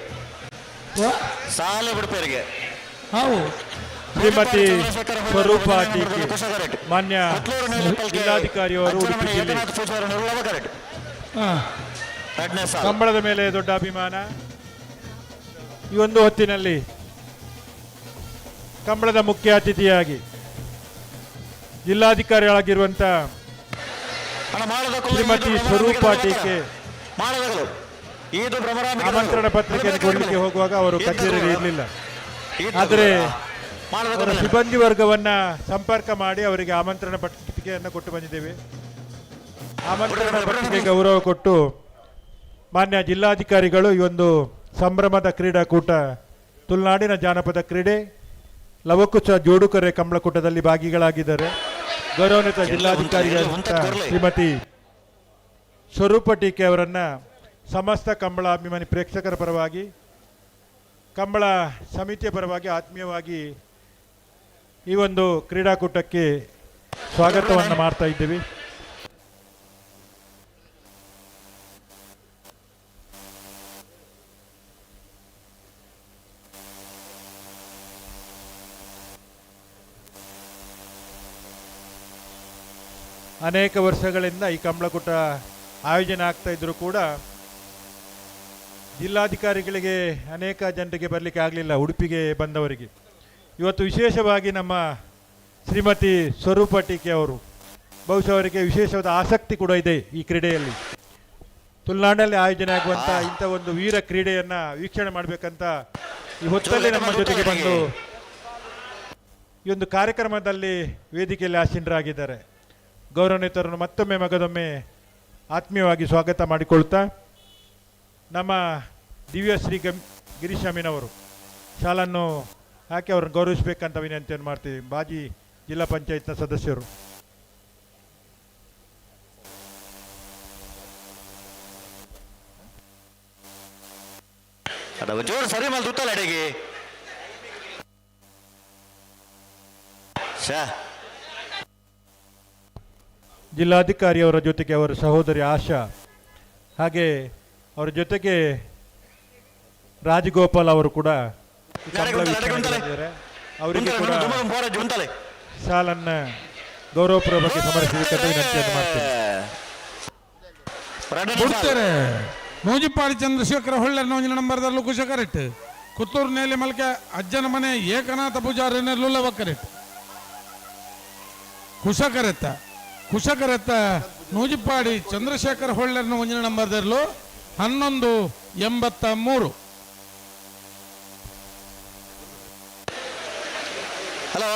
ಸಾಲು ಬಿಡ್ಪೇರಿಗೆ. ಹಾವು ಶ್ರೀಮತಿ ಸ್ವರೂಪ ಟಿ ಮಾನ್ಯ ಜಿಲ್ಲಾಧಿಕಾರಿಯವರು ಉಡುಪಿ ಜಿಲ್ಲೆ. ಕಂಬಳದ ಮೇಲೆ ದೊಡ್ಡ ಅಭಿಮಾನ. ಈ ಒಂದು ಹೊತ್ತಿನಲ್ಲಿ ಕಂಬಳದ ಮುಖ್ಯ ಅತಿಥಿಯಾಗಿ ಜಿಲ್ಲಾಧಿಕಾರಿಗಳಾಗಿರುವಂತ ಶ್ರೀಮತಿ ಸ್ವರೂಪ ಟಿ ಆಮಂತ್ರಣ ಪತ್ರಿಕೆಯನ್ನು ಕೊಡಲಿಕ್ಕೆ ಹೋಗುವಾಗ ಅವರು ಕಚೇರಿಯಲ್ಲಿ ಇರಲಿಲ್ಲ. ಆದರೆ ಅವರ ಸಿಬ್ಬಂದಿ ವರ್ಗವನ್ನ ಸಂಪರ್ಕ ಮಾಡಿ ಅವರಿಗೆ ಆಮಂತ್ರಣ ಪತ್ರಿಕೆಯನ್ನು ಕೊಟ್ಟು ಬಂದಿದ್ದೇವೆ. ಆಮಂತ್ರಣ ಪತ್ರಿಕೆ ಗೌರವ ಕೊಟ್ಟು ಮಾನ್ಯ ಜಿಲ್ಲಾಧಿಕಾರಿಗಳು ಈ ಒಂದು ಸಂಭ್ರಮದ ಕ್ರೀಡಾಕೂಟ, ತುಳುನಾಡಿನ ಜಾನಪದ ಕ್ರೀಡೆ ಲವಕುಶ ಜೋಡುಕರೆ ಕಂಬಳಕೂಟದಲ್ಲಿ ಭಾಗಿಗಳಾಗಿದ್ದಾರೆ. ಗೌರವಾನ್ವಿತ ಜಿಲ್ಲಾಧಿಕಾರಿಗಳಾದಂಥ ಶ್ರೀಮತಿ ಸ್ವರೂಪ ಟಿ ಕೆ ಅವರನ್ನು ಸಮಸ್ತ ಕಂಬಳ ಅಭಿಮಾನಿ ಪ್ರೇಕ್ಷಕರ ಪರವಾಗಿ, ಕಂಬಳ ಸಮಿತಿಯ ಪರವಾಗಿ ಆತ್ಮೀಯವಾಗಿ ಈ ಒಂದು ಕ್ರೀಡಾಕೂಟಕ್ಕೆ ಸ್ವಾಗತವನ್ನು ಮಾಡ್ತಾ ಇದ್ದೀವಿ. ಅನೇಕ ವರ್ಷಗಳಿಂದ ಈ ಕಂಬಳಕೂಟ ಆಯೋಜನೆ ಆಗ್ತಾ ಇದ್ದರೂ ಕೂಡ ಜಿಲ್ಲಾಧಿಕಾರಿಗಳಿಗೆ ಅನೇಕ ಜನರಿಗೆ ಬರಲಿಕ್ಕೆ ಆಗಲಿಲ್ಲ, ಉಡುಪಿಗೆ ಬಂದವರಿಗೆ. ಇವತ್ತು ವಿಶೇಷವಾಗಿ ನಮ್ಮ ಶ್ರೀಮತಿ ಸ್ವರೂಪ ಟಿ ಕೆ ಅವರು, ಬಹುಶಃ ಅವರಿಗೆ ವಿಶೇಷವಾದ ಆಸಕ್ತಿ ಕೂಡ ಇದೆ ಈ ಕ್ರೀಡೆಯಲ್ಲಿ. ತುಳುನಾಡಲ್ಲಿ ಆಯೋಜನೆ ಆಗುವಂಥ ಇಂಥ ಒಂದು ವೀರ ಕ್ರೀಡೆಯನ್ನು ವೀಕ್ಷಣೆ ಮಾಡಬೇಕಂತ ಈ ಹೊತ್ತಲ್ಲೇ ನಮ್ಮ ಜೊತೆಗೆ ಬಂದು ಈ ಒಂದು ಕಾರ್ಯಕ್ರಮದಲ್ಲಿ ವೇದಿಕೆಯಲ್ಲಿ ಆಸೀನರಾಗಿದ್ದಾರೆ. ಗೌರವಾನ್ವಿತರನ್ನು ಮತ್ತೊಮ್ಮೆ ಮಗದೊಮ್ಮೆ ಆತ್ಮೀಯವಾಗಿ ಸ್ವಾಗತ ಮಾಡಿಕೊಳ್ತಾ ನಮ್ಮ ದಿವ್ಯಶ್ರೀ ಗಿರೀಶ್ ಅಮೀನವರು ಶಾಲನ್ನು ಹಾಕಿ ಅವರನ್ನು ಗೌರವಿಸಬೇಕಂತ ವಿನಂತಿಯನ್ನು ಮಾಡ್ತೀವಿ. ಬಾಜಿ ಜಿಲ್ಲಾ ಪಂಚಾಯತ್ನ ಸದಸ್ಯರು. ಜೋರು ಸರಿ ಮೇಲೆ ತುತ್ತಲ್ಲ ಅಡಿಗೆ. ಜಿಲ್ಲಾಧಿಕಾರಿಯವರ ಜೊತೆಗೆ ಅವರ ಸಹೋದರಿ ಆಶಾ, ಹಾಗೆ ಅವರ ಜೊತೆಗೆ ರಾಜಗೋಪಾಲ್ ಅವರು ಕೂಡ ಅವರಿಗೆ ಕೂಡ ಶಾಲನ್ನ ಗೌರವಪೂರ್ವಕ ಸಮರ್ಪಿಸಬೇಕಂತ ವಿನಂತಿಯನ್ನು ಮಾಡ್ತೇನೆ. ಬಿಡ್ತಾರೆ ನೂಜಿಪಾಡಿ ಚಂದ್ರಶೇಖರ ಹೊಳ್ಳೆ ನೋಂಜಿನ ನಂಬರ್ದಲ್ಲೂ ಕುಶ ಕರೆಕ್ಟ್. ಪುತ್ತೂರು ನೇಲಿ ಮಲ್ಕೆ ಅಜ್ಜನ ಮನೆ ಏಕನಾಥ ಪೂಜಾರಿ ಲುಲ್ಲವ ಕರೆಕ್ಟ್. ಕುಶ ಕರೆತ್ತ ಕುಶ ಕರೆತ್ತ ನೂಜಿಪಾಡಿ ಚಂದ್ರಶೇಖರ ಹೊಳ್ಳೆರ್ನ ಒಂಜಿನ ನಂಬರ್ದಲ್ಲೂ 1183. ಹಲೋ,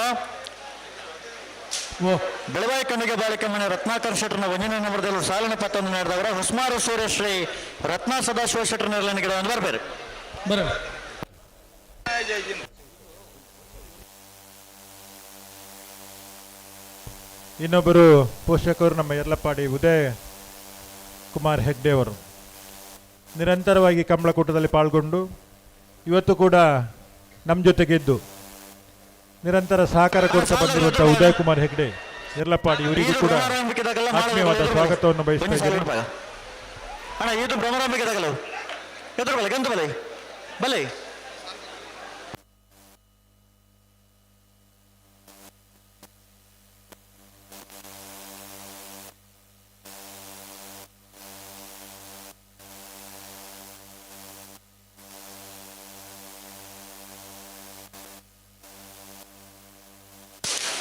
ಬೆಳವಾಯಿ ಕಣ್ಣಿಗೆ ಬಾಳಿಕೆ ಮನೆ ರತ್ನಾಕರ್ ಶೆಟ್ಟರ್ನ ಒಂದನೇ ನಂಬರ್ದಲ್ಲಿ ಸಾಲಿನ ಪತ್ತೊಂದು ನಡೆದವರ ಹುಸ್ಮಾರು ಸೂರ್ಯಶ್ರೀ ರತ್ನ ಸದಾಶಿವ ಶೆಟ್ಟರ್ ನೆರಳಿನ ಗಿಡ ಒಂದು ಬರ್ಬೇರು. ಬರ. ಇನ್ನೊಬ್ಬರು ಪೋಷಕರು ನಮ್ಮ ಯರ್ಲಪಾಡಿ ಉದಯ್ ಕುಮಾರ್ ಹೆಗ್ಡೆ ಅವರು ನಿರಂತರವಾಗಿ ಕಂಬಳಕೂಟದಲ್ಲಿ ಪಾಲ್ಗೊಂಡು ಇವತ್ತು ಕೂಡ ನಮ್ಮ ಜೊತೆಗಿದ್ದು ನಿರಂತರ ಸಹಕಾರ ಕೊಡ್ತಾ ಬಂದಿರುವಂಥ ಉದಯ್ ಕುಮಾರ್ ಹೆಗ್ಡೆ ಯರ್ಲಪಾಡಿ ಇವರಿಗೂ ಕೂಡ ಆತ್ಮೀಯವಾದ ಸ್ವಾಗತವನ್ನು ಬಯಸ್ತಾ ಇದ್ದೇನೆ. ಅಣ್ಣ ಇದು ಭ್ರಮರಾಂಬಿಕೆ ತಗಲು ಎದುರು ಬಲೆ ಗಂತು ಬಲೆ ಬಲೆ.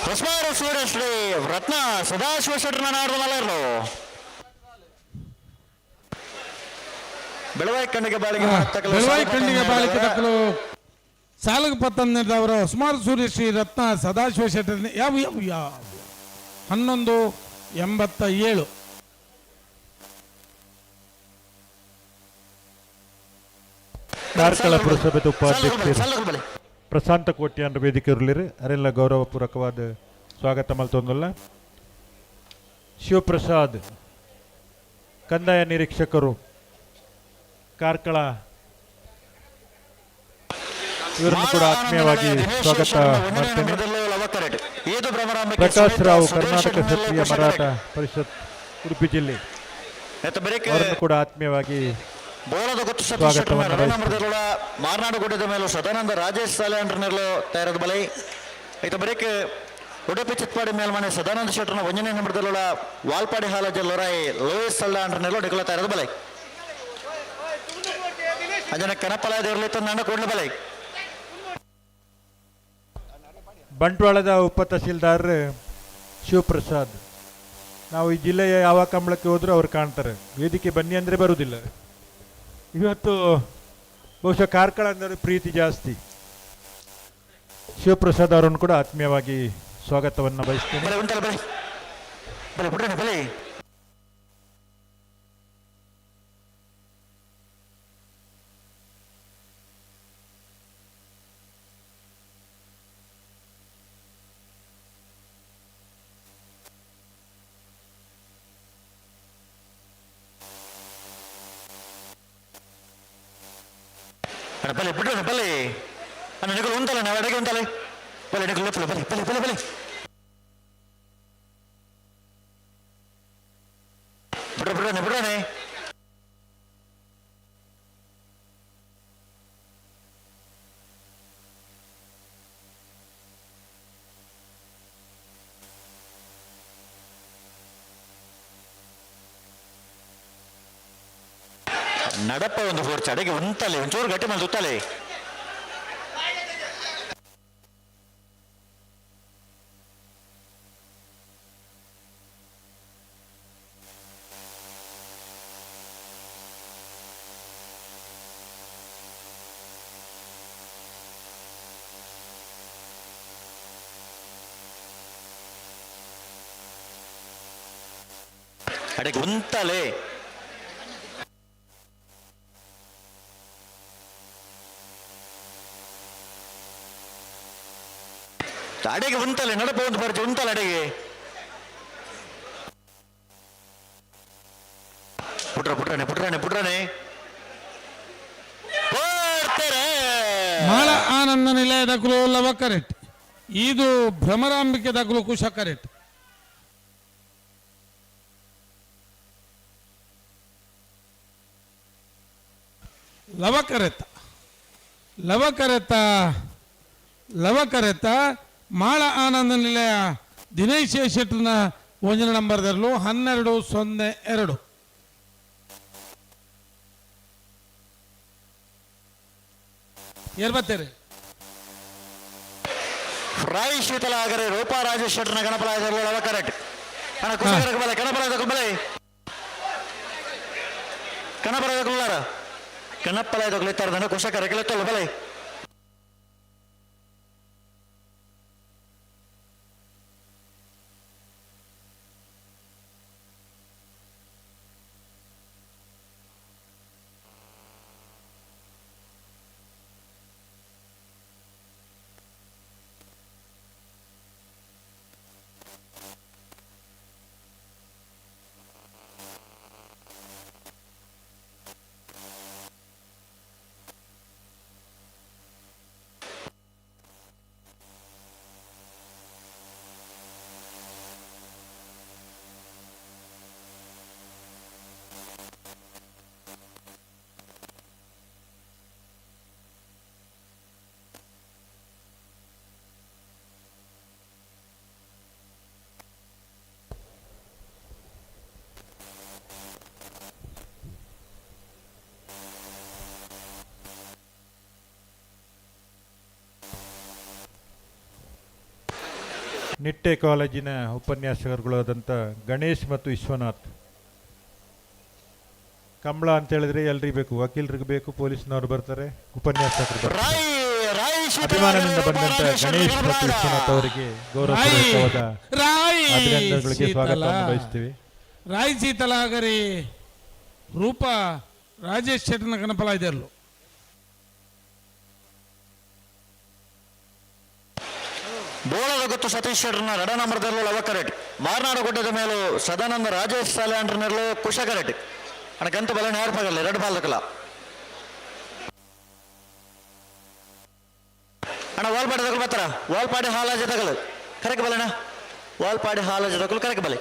ಹೊಸಮಾರು ಸೂರ್ಯಶ್ರೀ ರತ್ನ ಸದಾಶಿವ ಶೆಟ್ಟರ್ನ ನಾಡದ ಮಲರ್ಲು. ಬೆಳವಾಯಿ ಕಣ್ಣಿಗೆ ಬಾಳಿಗೆ ಬೆಳವಾಯಿ ಕಣ್ಣಿಗೆ ಬಾಳಿಕೆ ತಕ್ಕಲು ಸಾಲಗ ಪತ್ತಂದವರ ಸುಮಾರು ಸೂರ್ಯಶ್ರೀ ರತ್ನ ಸದಾಶಿವ ಶೆಟ್ಟರ್ ಯಾವ ಯಾವ ಯಾವ 11.87. ಕಾರ್ಕಳ ಪುರಸಭೆದ ಉಪಾಧ್ಯಕ್ಷರು ಪ್ರಶಾಂತ ಕೋಟ್ಯಾನ್ ವೇದಿಕೆ ಇರಲಿರಿ ಅರೆಲ್ಲ ಗೌರವಪೂರ್ವಕವಾದ ಸ್ವಾಗತ ಮಲ್ತೊಂದಲ್ಲ. ಶಿವಪ್ರಸಾದ್ ಕಂದಾಯ ನಿರೀಕ್ಷಕರು ಕಾರ್ಕಳ ಇವರನ್ನು ಕೂಡ ಆತ್ಮೀಯವಾಗಿ ಸ್ವಾಗತ ಮಾಡ್ತೇನೆ. ಪ್ರಕಾಶ್ ರಾವ್ ಕರ್ನಾಟಕ ಕ್ಷತ್ರಿಯ ಮರಾಠ ಪರಿಷತ್ ಉಡುಪಿ ಜಿಲ್ಲೆ ಅವರನ್ನು ಕೂಡ ಆತ್ಮೀಯವಾಗಿ ಸ್ವಾಗತವನ್ನು. ಮಾರ್ನಾಡು ಗುಡ್ಡದ ಮೇಲೂ ಸದಾನಂದ ರಾಜೇಶ್ ಸಾಲೆ ತಯಾರದ ಬಲೆ ಐತ ಬರೇಕ್ ಉಡುಪಿ ಚಿತ್ಪಾಡಿ ಮೇಲ್ಮನೆ ಸದಾನಂದ ಶೆಟ್ಟರ್ನ ಒಂಜನೇ ನಂಬರ್ದಲ್ಲುಳ ವಾಲ್ಪಾಡಿ ಹಾಲ ಜಲ್ಲೊರಾಯಿ ಲೋಯಿಸ್ ಸಳ್ಳ ಅಂಡ್ರನೆಲ್ಲೋ ನಿಕಲ ತಯಾರದ ಬಲೆ ಅಂಜನ ಕನಪಲ ದೇವರಲ್ಲಿ ತಂದ ಕೂಡಲ ಬಲೆ. ಬಂಟ್ವಾಳದ ಉಪ ತಹಸೀಲ್ದಾರ್ ಶಿವಪ್ರಸಾದ್, ನಾವು ಈ ಜಿಲ್ಲೆಯ ಯಾವ ಕಂಬಳಕ್ಕೆ ಹೋದರೂ ಅವ್ರು ಕಾಣ್ತಾರೆ, ವೇದಿಕೆ ಬನ್ನಿ ಅಂದರೆ ಬರುವುದಿಲ್ಲ. ಇವತ್ತು ಬಹುಶಃ ಕಾರ್ಕಳ ಅಂದರೆ ಪ್ರೀತಿ ಜಾಸ್ತಿ. ಶಿವಪ್ರಸಾದ್ ಅವರನ್ನು ಕೂಡ ಆತ್ಮೀಯವಾಗಿ ಸ್ವಾಗತವನ್ನು ಬಯಸ್ತೇನೆ. ಬಲೆ ಬಿಡೋಣ ಬಲೆ ಅಣ್ಣ ನಿಕಲು ಉಂಟಲ್ಲ ನಾವು ಅಡಗೆ ಉಂಟಲ್ಲ ಬಲೆ ನಿಕಲು ಬಲೆ ಬಲೆ ಬಲೆ ಬಲೆ ಬಿಡ ಬಿಡೋಣ ಬಿಡೋಣ. ನಡಪ ಒಂದು ಫೋರ್ಚ ಅಡಿಗೆ ಉಂಟಲೆ ಒಂಚೂರು ಗಟ್ಟಿ ಮೇಲೆ ಸುತ್ತಲೆ. ಅಡಿಗೆ ಉಂತಲೆ ಅಡಿಗೆ ಉಂತಲೆ ನಡಪ ಒಂದು ಬರ್ಜಿ ಉಂತಲೆ ಅಡಿಗೆ ಪುಟ್ರ ಪುಟ್ರಾಣೆ ಪುಟ್ರಾಣೆ ಪುಟ್ರಾಣೆ ಮಾಳ ಆನಂದ ನಿಲಯದ ಲವ ಕರೆಕ್ಟ್, ಇದು ಭ್ರಮರಾಂಬಿಕೆ ದಕಲು ಕುಶ ಕರೆಕ್ಟ್. ಲವಕರೆತ ಲವಕರೆತ ಲವಕರೆತ ಮಾಳ ಆನಂದ ನಿಲಯ ದಿನೇಶ್ ಶೆಟ್ಟರ್ನ ಒಂದನೇ ನಂಬರ್ದಲ್ಲೂ 12.02. ಏರ್ಬತ್ತೇರಿ ರಾಯ್ ಶೀತಲ ಆಗರೆ ರೂಪಾ ರಾಜೇಶ್ ಶೆಟ್ಟರ್ನ ಗಣಪಲಾಯದಲ್ಲಿ ಲವಕರೆಟ್ ಅಣ್ಣ ಕುಶಕರಕ್ಕೆ ಬಲೆ ಕಣಪಲಾಯದ ಬಲೆ ಕಣಪಲಾಯದ ಕುಲ್ಲಾರ ಕಣಪ್ಪಲಾಯದ ಕುಳಿತಾರ ಕುಶಕರಕ್ಕೆ ಬಲೆ. ನಿಟ್ಟೆ ಕಾಲೇಜಿನ ಉಪನ್ಯಾಸಕರುಗಳಾದಂಥ ಗಣೇಶ್ ಮತ್ತು ವಿಶ್ವನಾಥ್, ಕಂಬಳ ಅಂತ ಹೇಳಿದ್ರೆ ಎಲ್ರಿಗೂ ಬೇಕು, ವಕೀಲರಿಗೆ ಬೇಕು, ಪೊಲೀಸ್ನವರು ಬರ್ತಾರೆ, ಉಪನ್ಯಾಸಕರು ಬರ್ತಾರೆ. ಅಭಿಮಾನದಿಂದ ಬಂದಂತ ಗಣೇಶ್ ಮತ್ತು ವಿಶ್ವನಾಥ್ ಅವರಿಗೆ ಗೌರವಪೂರ್ವಕವಾದ ರಾಯ್ ಅಭಿನಂದನೆಗಳಿಗೆ ಶೀತಲ. ಸ್ವಾಗತವನ್ನು ಬಯಸ್ತೀವಿ. ರಾಯ್ ಶೀತಲಾಗರಿ ರೂಪ ರಾಜೇಶ್ ಶೆಟ್ಟನ ಕನಪಲ ಇದೆಲ್ಲೋ. ಬೋಳದ ಗೊತ್ತು ಸತೀಶ್ ಶೆಟ್ಟರ್ನ ರಡ ನಂಬರ್ದಲ್ಲೂ ಲವಕರೆಟ್, ಮಾರ್ನಾಡು ಗುಡ್ಡದ ಮೇಲೂ ಸದಾನಂದ ರಾಜೇಶ್ ಸಾಲ್ಯಾಂಡ್ರನಲ್ಲೂ ಕುಶಕರೆಟ್. ಅಣ್ಣ ಗಂತು ಬಲ ನೇರ್ಪಗಲ್ಲ ಎರಡು ಬಾಲ್ದಕಲ. ಅಣ್ಣ ವಾಲ್ಪಾಡಿ ತಗಲು ಬರ್ತಾರ, ವಾಲ್ಪಾಡಿ ಹಾಲಾಜ ತಗಲು ಕರೆಕ್ ಬಲಣ್ಣ, ವಾಲ್ಪಾಡಿ ಹಾಲಾಜ ತಗಲು ಕರೆಕ್ ಬಲೆ.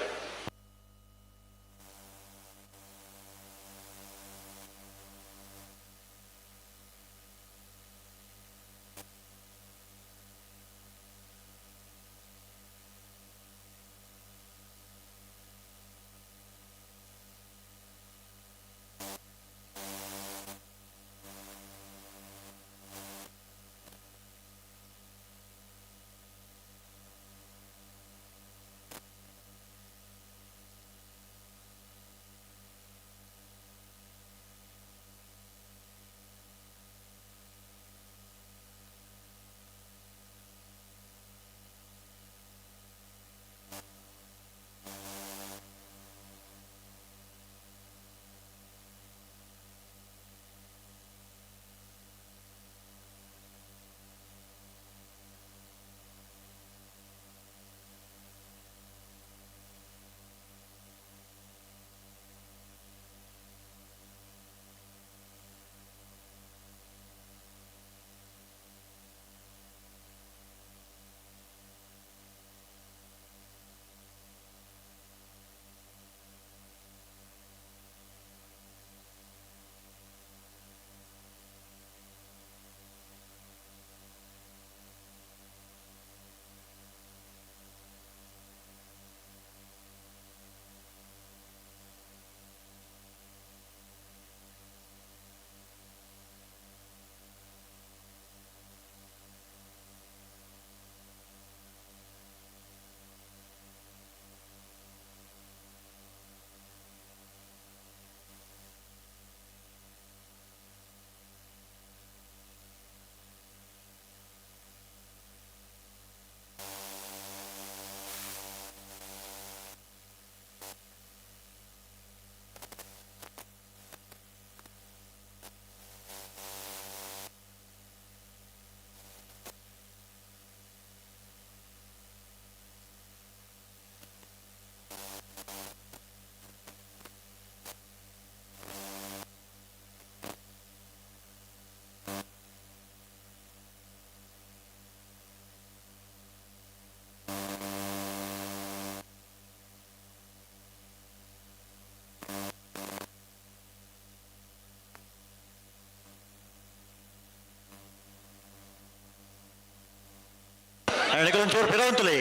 ಒಂಚೂರು ಪಿರವಂತಲೇ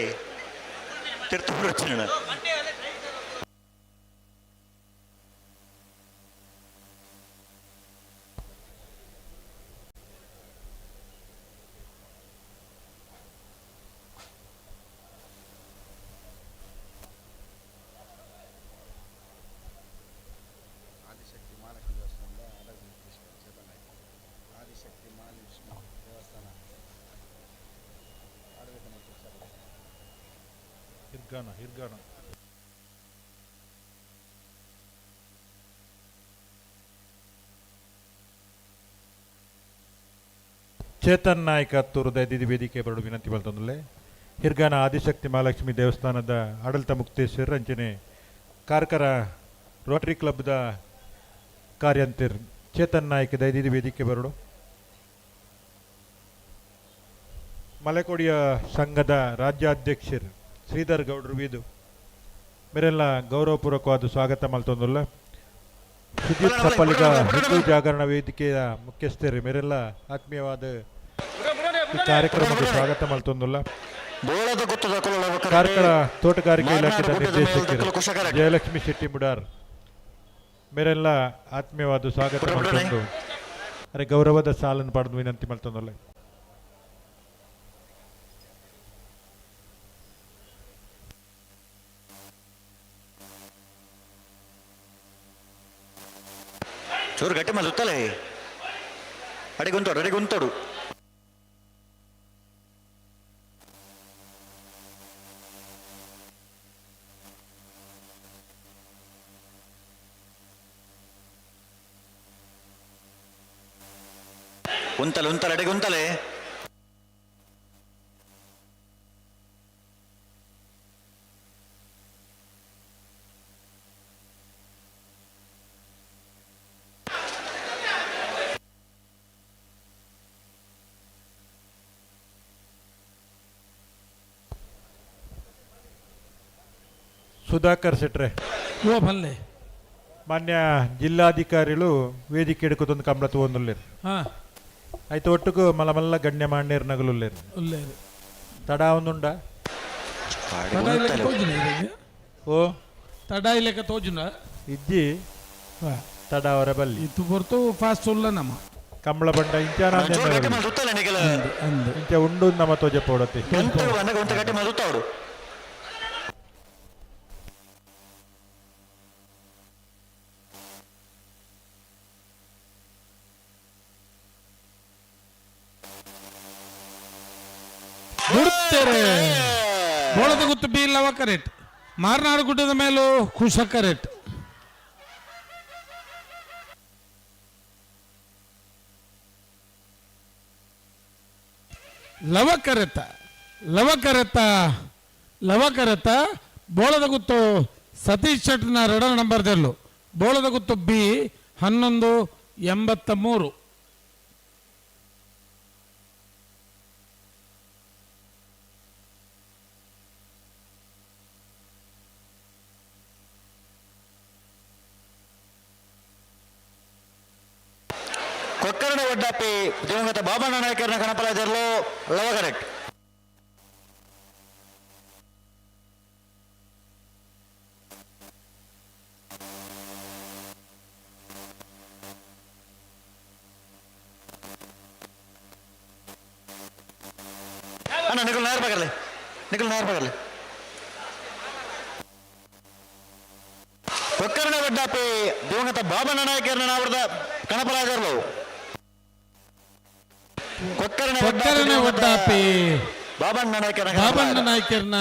ತಿರ್ತು ಬಿಡ್ತೀನಿ. ಆದಿಶಕ್ತಿ ಮಹಾಲಕ್ಷ್ಮಿ ದೇವಸ್ಥಾನದ ಆಡಳಿತ ನಿರ್ದೇಶಕ ಚೇತನ್ ನಾಯ್ಕ. ಆದಿಶಕ್ತಿ ಮಹಾಲಕ್ಷ್ಮಿ ದೇವಸ್ಥಾನ ಆಡಳಿತ ಮುಖ್ಯಸ್ಥರು. ಹಿರ್ಗಾನ ಹಿರ್ಗಾನ ಚೇತನ್ ನಾಯ್ಕ ಹತ್ತೂರು ದಯದಿದಿ ವೇದಿಕೆ ಬರಡು ವಿನಂತಿ ಬಲ್ತಂದುಲ್ಲೆ. ಹಿರ್ಗಾನ ಆದಿಶಕ್ತಿ ಮಹಾಲಕ್ಷ್ಮಿ ದೇವಸ್ಥಾನದ ಆಡಳಿತ ಮುಕ್ತೇಶ್ವರ ಅಂಚನೆ ಕಾರ್ಕರ ರೋಟರಿ ಕ್ಲಬ್ದ ಕಾರ್ಯಂತಿರ್ ಚೇತನ್ ನಾಯ್ಕ ದಯದಿದಿ ವೇದಿಕೆ ಬರಡು. ಮಲೆಕೋಡಿಯ ಸಂಘದ ರಾಜ್ಯಾಧ್ಯಕ್ಷರು ಶ್ರೀಧರ್ ಗೌಡ್ರು ವೀದು ಮೇರೆಲ್ಲ ಗೌರವಪೂರ್ವಕವಾದ ಸ್ವಾಗತ ಮಲ್ತೊಂದುಲ್ಲ. ಸುಜಿತ್ ಸಪ್ಪಲಿಗ ಹಿಂದೂ ಜಾಗರಣ ವೇದಿಕೆಯ ಮುಖ್ಯಸ್ಥರು ಮೇರೆಲ್ಲ ಆತ್ಮೀಯವಾದ ಈ ಕಾರ್ಯಕ್ರಮಕ್ಕೆ ಸ್ವಾಗತ ಮಲ್ತೊಂದುಲ್ಲ. ಕಾರ್ಕಳ ತೋಟಗಾರಿಕೆ ಇಲಾಖೆಯ ನಿರ್ದೇಶಕರು ಜಯಲಕ್ಷ್ಮಿ ಶೆಟ್ಟಿ ಮುಡಾರ್ ಮೇರೆಲ್ಲ ಆತ್ಮೀಯವಾದ ಸ್ವಾಗತ ಮಲ್ತೊಂದು ಅರೆ ಗೌರವದ ಸಾಲನ್ನು ಪಡೆದು ವಿನಂತಿ ಮಲ್ತೊಂದುಲ್ಲ. ಚೂರು ಗಟ್ಟಿ ಮಲ್ತಲೆ ಅಡಿಗುಂತೋಡು ಅಡಿಗುಂತೋಡು. ಉಂತಲೆ ಉಂತಲೆ ಅಡಿಗುಂತಲೆ. ಸುಧಾಕರ್ ಶೆಟ್ರೆ ಓ ಬಲ್ಲೆ ಮಾನ್ಯ ಜಿಲ್ಲಾಧಿಕಾರಿಗಳು ವೇದಿಕೆ ಹಿಡ್ಕೊತೊಂದು ಕಂಬಳ ತಗೊಂಡುಲ್ಲೇರು. ಆಯ್ತು ಒಟ್ಟುಕು ಮಲ್ಲ ಮಲ್ಲ ಗಣ್ಯ ಮಾನ್ಯರ್ ನಗಲುಲ್ಲೇರು. ಉಲ್ಲೇರು. ತಡ ಒಂದುಂಡ? ತಡ ಇಲ್ಲಕ್ಕೆ ತೋಜುನ ಇರೆಗ್? ಓ ತಡ ಇಲ್ಲಕ್ಕೆ ತೋಜುನ? ಇಜ್ಜಿ ತಡ ಅವರ ಬಲ್ಲಿ ಇತ್ತು ಹೊರ್ತು ಫಾಸ್ಟ್ ಉಲ್ಲ ನಮ್ಮ ಕಂಬಳ ಬಂಡ ಇಂಚಾನ ಇಂಚ ಉಂಡು ನಮ್ಮ ತೋಜ ಪೋಡತಿ. ಬಿಡುತ್ತೇರೆ ಬೋಳದ ಗುತ್ತು ಬಿ ಲವ ಕರೆಕ್ಟ್ ಮಾರನಾಡು ಗುಡ್ಡದ ಮೇಲೂ ಕುಶ ಕರೆಕ್ಟ್. ಲವ ಕರೆತ ಲವ ಕರೆತ ಲವ ಕರೆತ ಬೋಳದ ಗುತ್ತು ಸತೀಶ್ ಶೆಟ್ಟನ ಎರಡನೇ ನಂಬರ್ ದೆಲ್ಲು ಬೋಳದ ಗುತ್ತು ಬಿ 11 83. ಕೊಕ್ಕರ್ಣ ಒಡ್ಡಾಪಿ ದಿವಂಗತ ಬಾಬಣ್ಣ ನಾಯಕರನ್ನ ಕಣಪಲಾದಿರಲು ಲವ ಕರೆಕ್ಟ್. ಅಣ್ಣ ನಿಖಲ್ ನಾಯರ್ ಬಗರ್ಲೆ ನಿಖಲ್ ನಾಯರ್ ಬಗರ್ಲೆ. ಕೊಕ್ಕರ್ಣ ಒಡ್ಡಾಪಿ ದಿವಂಗತ ಬಾಬಣ್ಣ ನಾಯಕರನ್ನ ನಾವರದ ಕಣಪಲಾದಿರಲು ಕೊಕ್ಕರ್ಣ ಒಡ್ಡಾಪಿ ಬಾಬಣ್ಣ ನಾಯಕರನ್ನ ಬಾಬಣ್ಣ ನಾಯಕರನ್ನ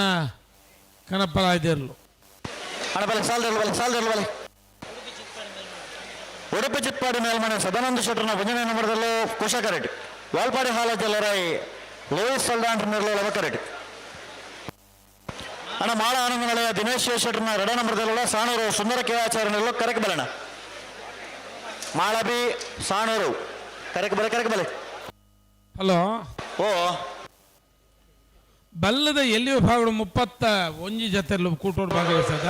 ಕಣಪಲಾದಿರಲು. ಅಣ್ಣ ಬಲೆ ಸಾಲ್ದಿರಲು ಬಲೆ ಸಾಲ್ದಿರಲು ಬಲೆ. ಉಡುಪಿ ಚಿತ್ಪಾಡಿ ಮೇಲ್ಮನೆ ಸದಾನಂದ ಶೆಟ್ಟರ್ನ ಭಜನೆ ನಂಬರ್ದಲ್ಲೂ ಕುಶ ಕರೆಟ್ ವಾಲ್ಪಾಡಿ ಹಾಲ ಜಲ್ಲರಾಯ್ ಲೋಯಿಸ್ ಸಲ್ದಾಂಟ್ ನಿರ್ಲೋ ಲವ ಕರೆಟ್. ಅಣ್ಣ ಮಾಳ ಆನಂದ ನಿಲಯ ದಿನೇಶ್ ಶೆಟ್ಟರ್ನ ಎರಡ ನಂಬರ್ದಲ್ಲ ಸಾಣೂರು ಸುಂದರ ಕೆ ಆಚಾರ್ಯ ನಿರ್ಲೋ ಕರೆಕ್ ಬಲಣ್ಣ. ಮಾಳ ಬಿ ಸಾಣೂರು ಕರೆಕ್ ಬಲೆ ಕರೆಕ್ ಬಲೆ. ಹಲೋ ಓ ಬಲ್ಲದ ಎಲ್ಲಿ ವಿಭಾಗಗಳು 31 ಜೊತೆ ಕೂಟೋಡ್ ಭಾಗವಹಿಸದ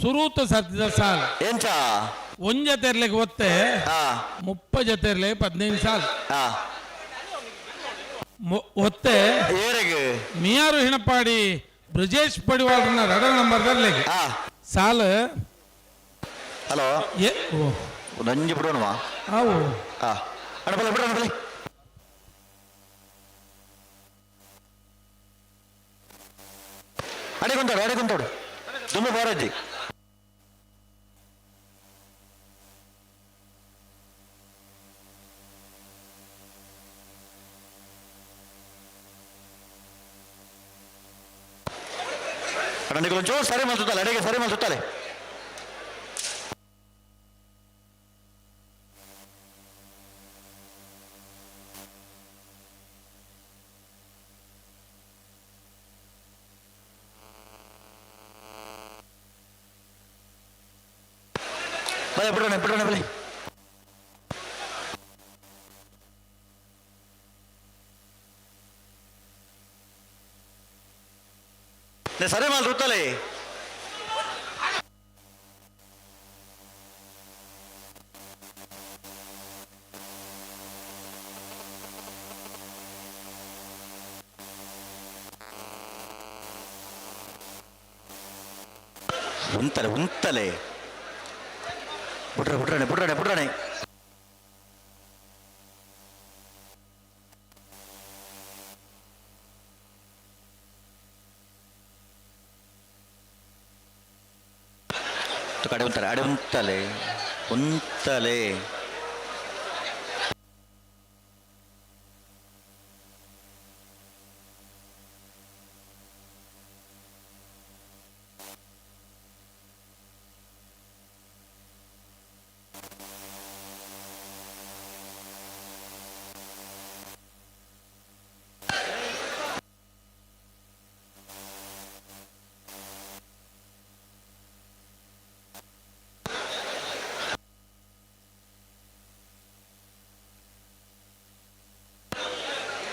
ಸುರೂತ ಸತ್ತಿದ ಸಾಲ್ ಎಂಚ ಒಂದ್ ಜೊತೆ ಇರ್ಲಿಕ್ಕೆ ಒತ್ತೆ 30 ಜೊತೆ ಇರ್ಲಿ 15 ಸಾಲ್ ಒತ್ತೆ ಮಿಯಾರು ಹಿಣಪಾಡಿ ಬ್ರಜೇಶ್ ಪಡಿವಾಳನ ರಡ ನಂಬರ್ ಸಾಲ್. ಹಲೋ ಒಂಜಿ ಬಿಡೋಣವಾ? ಅವು ಅಣ್ಣ ಬಲೆ ಬಿಡೋಣ ಬಲೆ. ಅಡಿಗುಂತಾಡು ಅಡಿಗುಂತಾಡು ತುಂಬ ಬಾರಜ್ಜಿ. ಅಣ್ಣ ನಿಖಲ್ ಒಂಚೂರು ಸರಿ ಮಲ್ಸುತ್ತಾಳೆ ಅಡಿಗೆ ಸರಿ ಮಲ್ಸುತ್ತಾಳೆ. ಬಲೆ ಬಿಡೋಣ ಬಿಡೋಣ ಬಲೆ. ಸರಿ ಮಾಲ್ ರುತ್ತಲೆ. ಉಂತಲೆ ಉಂತಲೆ ಬಿಡ್ರೆ ಬಿಡ್ರಣೆ ಬಿಡ್ರಣೆ ಬಿಡ್ರಣೆ. ಕಡೆ ಉಂತಾರೆ ಅಡೆ ಉಂತಲೆ. ಉಂತಲೆ.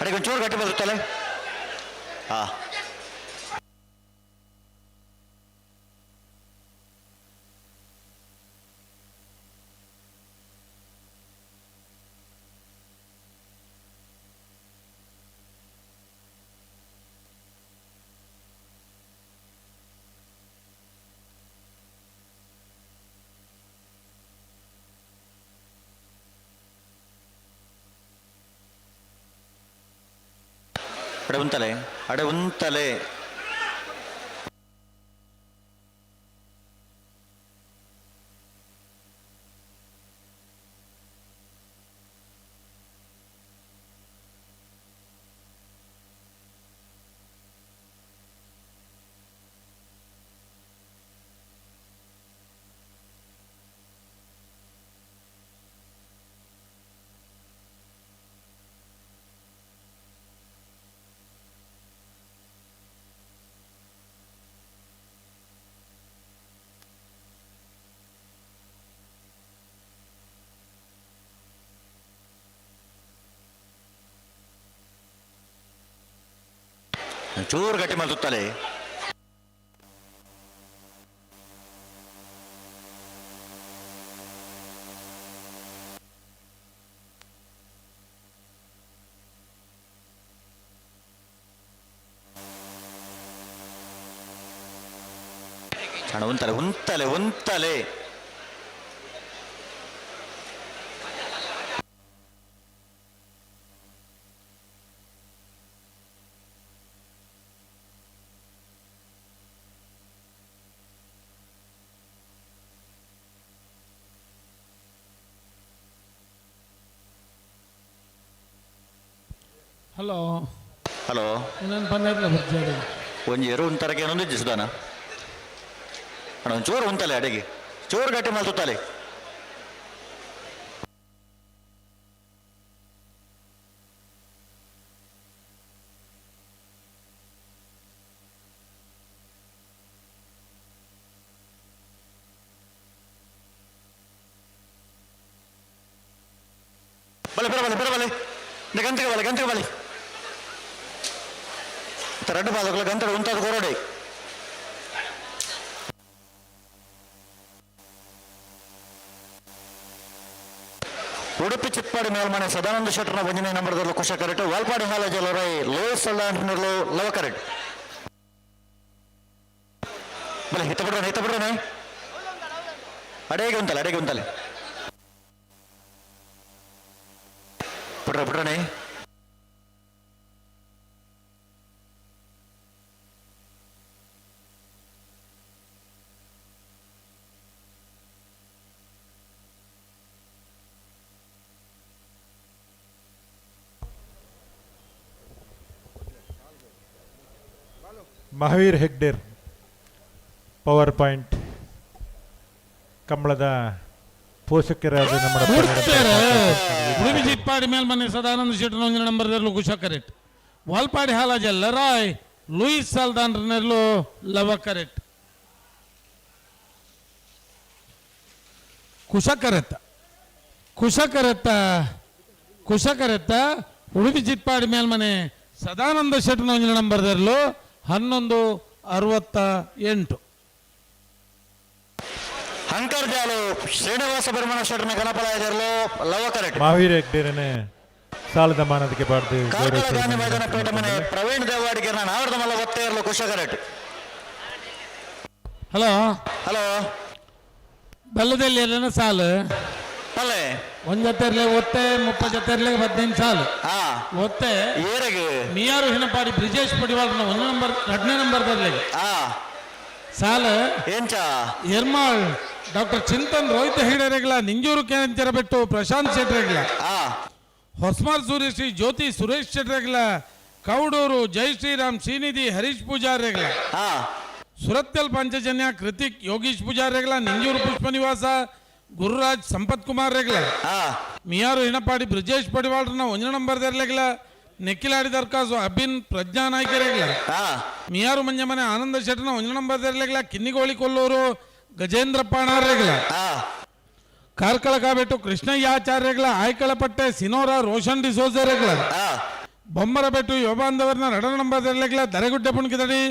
ಅಡಿಗೆ ಒಂಚೂರು ಗಟ್ಟಿ ಬರುತ್ತಲ್ಲ. ಹಾ ಅಡೆ ಉಂತಲೆ, ಅಡೆ ಉಂತಲೆ. ಚೂರು ಗಟ್ಟಿ ಮಲ್ತುತ್ತಲೆ. ಅಣ್ಣ ಉಂತಲೆ ಉಂತಲೆ ಉಂತಲೆ. ಹಲೋ ಹಲೋ, ನಾನು ಪನ್ನೆರ್ಲ ಬರ್ಜಾರಿ. ಒಂಜಿ ಎರು ಉಂತರಕ್ಕೆ ಏನೊಂದು ಇಜ್ಜಿ ಸುಧಾನ. ಅಣ್ಣ ಒಂದು ಚೂರು ಉಂತಲೆ, ಅಡಿಗೆ ಚೂರು ಗಟ್ಟಿ ಮಲ್ತುತ್ತಲೆ. ಬಲೆ ಬರ ಬಲೆ ಬರ ಬಲೆ, ಗಂಟೆಗೆ ಬಲೆ, ಗಂಟೆಗೆ ಬಲೆ. ರಡ್ಡು ಪಾದಕಲ ಗಂಟೆ ಉಂತಾದ ಕೊರಡೆ. ಉಡುಪಿ ಚಿತ್ಪಾಡಿ ಮೇಲ್ಮನೆ ಸದಾನಂದ ಶೆಟ್ಟರ್ನ ಒಂದನೇ ನಂಬರ್ದಲ್ಲಿ ಕುಶ ಕರೆಕ್ಟ್. ವಾಲ್ಪಾಡಿ ಹಾಲ ಜಲರೈ ಲೋಸ್ ಲವ ಕರೆಕ್ಟ್. ಬಲೆ ಹಿತ ಬಿಡ್ರೋಣ, ಹಿತ ಬಿಡ್ರೋಣ. ಅಡೇಗೆ ಉಂತಲೆ, ಅಡೇಗೆ ಉಂತಲೆ. ಬಿಡ್ರ ಬಿಡ್ರೋಣೆ. ಮಹಾವೀರ್ ಹೆಗ್ಡೇರ್ ಪವರ್ ಪಾಯಿಂಟ್ ಕಂಬಳದ ಪೋಷಕರಾದ ನಮ್ಮ ಉಡುಪಿ ಚಿತ್ಪಾಡಿ ಮೇಲ್ಮನೆ ಸದಾನಂದ ಶೆಟ್ಟರ್ ಒಂದಿನ ನಂಬರ್ದಲ್ಲೂ ಕುಶ ಕರೆಕ್ಟ್. ವಾಲ್ಪಾಡಿ ಹಾಲಾಜಲ್ಲ ರಾಯ್ ಲೂಯಿಸ್ ಸಾಲ್ದಾನ್ರನೆಲ್ಲೂ ಲವ ಕರೆಕ್ಟ್. ಕುಶಕರೆತ್ತ ಕುಶಕರೆತ್ತ ಕುಶಕರೆತ್ತ ಉಡುಪಿ ಚಿತ್ಪಾಡಿ ಮೇಲ್ಮನೆ ಸದಾನಂದ ಶೆಟ್ಟರ್ ಒಂದಿನ ನಂಬರ್ದಲ್ಲೂ 11:68. ಹಂಕರ್ ಜಾಲು ಶ್ರೀನಿವಾಸ ಬರ್ಮಣ ಶೆಟ್ಟರ್ನ ಗಣಪಲಾಯದರಲು ಲವ ಕರೆಕ್ಟ್. ಮಹಾವೀರ್ ಹೆಗ್ಡೇರನೆ ಸಾಲದ ಮಾನದಕ್ಕೆ ಬಾರ್ದು. ಕಾರ್ಕಳ ಗಾಂಧಿ ಮೈದಾನ ಪೇಟೆ ಮನೆ ಪ್ರವೀಣ್ ದೇವಾಡಿಗೆ ನಾವರದ ಮಲ್ಲ ಒತ್ತೆ ಇರಲು ಕುಶ ಕರೆಕ್ಟ್. ಹಲೋ ಹಲೋ, ಬಲ್ಲದಲ್ಲಿ ಎಲ್ಲ ಸಾಲು ಪಲ್ಲೆ ಒಂದ್ ಜೊತೆ ಇರ್ಲಿ ಒತ್ತೆ 30 ಜೊತೆ ಇರ್ಲಿ 15 ಸಾಲು ಒತ್ತೆ ಏರೆಗೆ ಮಿಯಾರು ಹಿನಪಾಡಿ ಬ್ರಿಜೇಶ್ ಪಡಿವಾಳ್ನ 1 ನಂಬರ್ 2ನೇ ನಂಬರ್ ಬರ್ಲಿ. ಸಾಲ ಎಂಚ ಎರ್ಮಾಳ್ ಡಾಕ್ಟರ್ ಚಿಂತನ್ ರೋಹಿತ್ ಹೆಗಡೆರೆಗ್ಲ ನಿಂಜೂರು ಕೆಂಚರ ಬೆಟ್ಟು ಪ್ರಶಾಂತ್ ಶೆಟ್ರೆಗ್ಲ ಹೊಸ್ಮಾರ್ ಸೂರ್ಯಶ್ರೀ ಜ್ಯೋತಿ ಸುರೇಶ್ ಶೆಟ್ರೆಗ್ಲ ಕೌಡೂರು ಜೈ ಶ್ರೀರಾಮ್ ಶ್ರೀನಿಧಿ ಹರೀಶ್ ಪೂಜಾರ್ರೆಗ್ಲ ಸುರತ್ಕಲ್ ಪಂಚಜನ್ಯ ಕೃತಿಕ್ ಯೋಗೀಶ್ ಪೂಜಾರ್ರೆಗ್ಲ ನಿಂಜೂರು ಪುಷ್ಪ ನಿವಾಸ ಗುರುರಾಜ್ ಸಂಪತ್ ಕುಮಾರ್ ರೆಗ್ಲ ಮಿಯಾರು ಹಿಣಪಾಡಿ ಬ್ರಿಜೇಶ್ ಪಡಿವಾಳ್ರನ್ನ ಒಂಜ ನಂಬರ್ ದರ್ಲೆಗ್ಲ ನೆಕ್ಕಿಲಾಡಿ ದರ್ಕಾಸು ಅಬಿನ್ ಪ್ರಜ್ಞಾ ನಾಯ್ಕರೆಗ್ಲ ಮಿಯಾರು ಮಂಜಮನೆ ಆನಂದ ಶೆಟ್ಟನ ಒಂಜ number ದರ್ಲೆಗ್ಲ Kinnigoli Kollur Gajendrappa ಅಣ್ಣಾರೆಗ್ಲ Karkala ಕಾಬೆಟ್ಟು ಕೃಷ್ಣಯ್ಯಾಚಾರ್ಯಗಳ ಆಯ್ಕಳಪಟ್ಟೆ ಸಿನೋರ Roshan ಡಿಸೋಜರೆಗ್ಲ Bommarabettu ಯೋಬಾಂದವರ್ನ ರಡ number ದರ್ಲೆಗ್ಲ ದರೆಗುಡ್ಡೆ ಪುಣ್ಕಿದಡಿ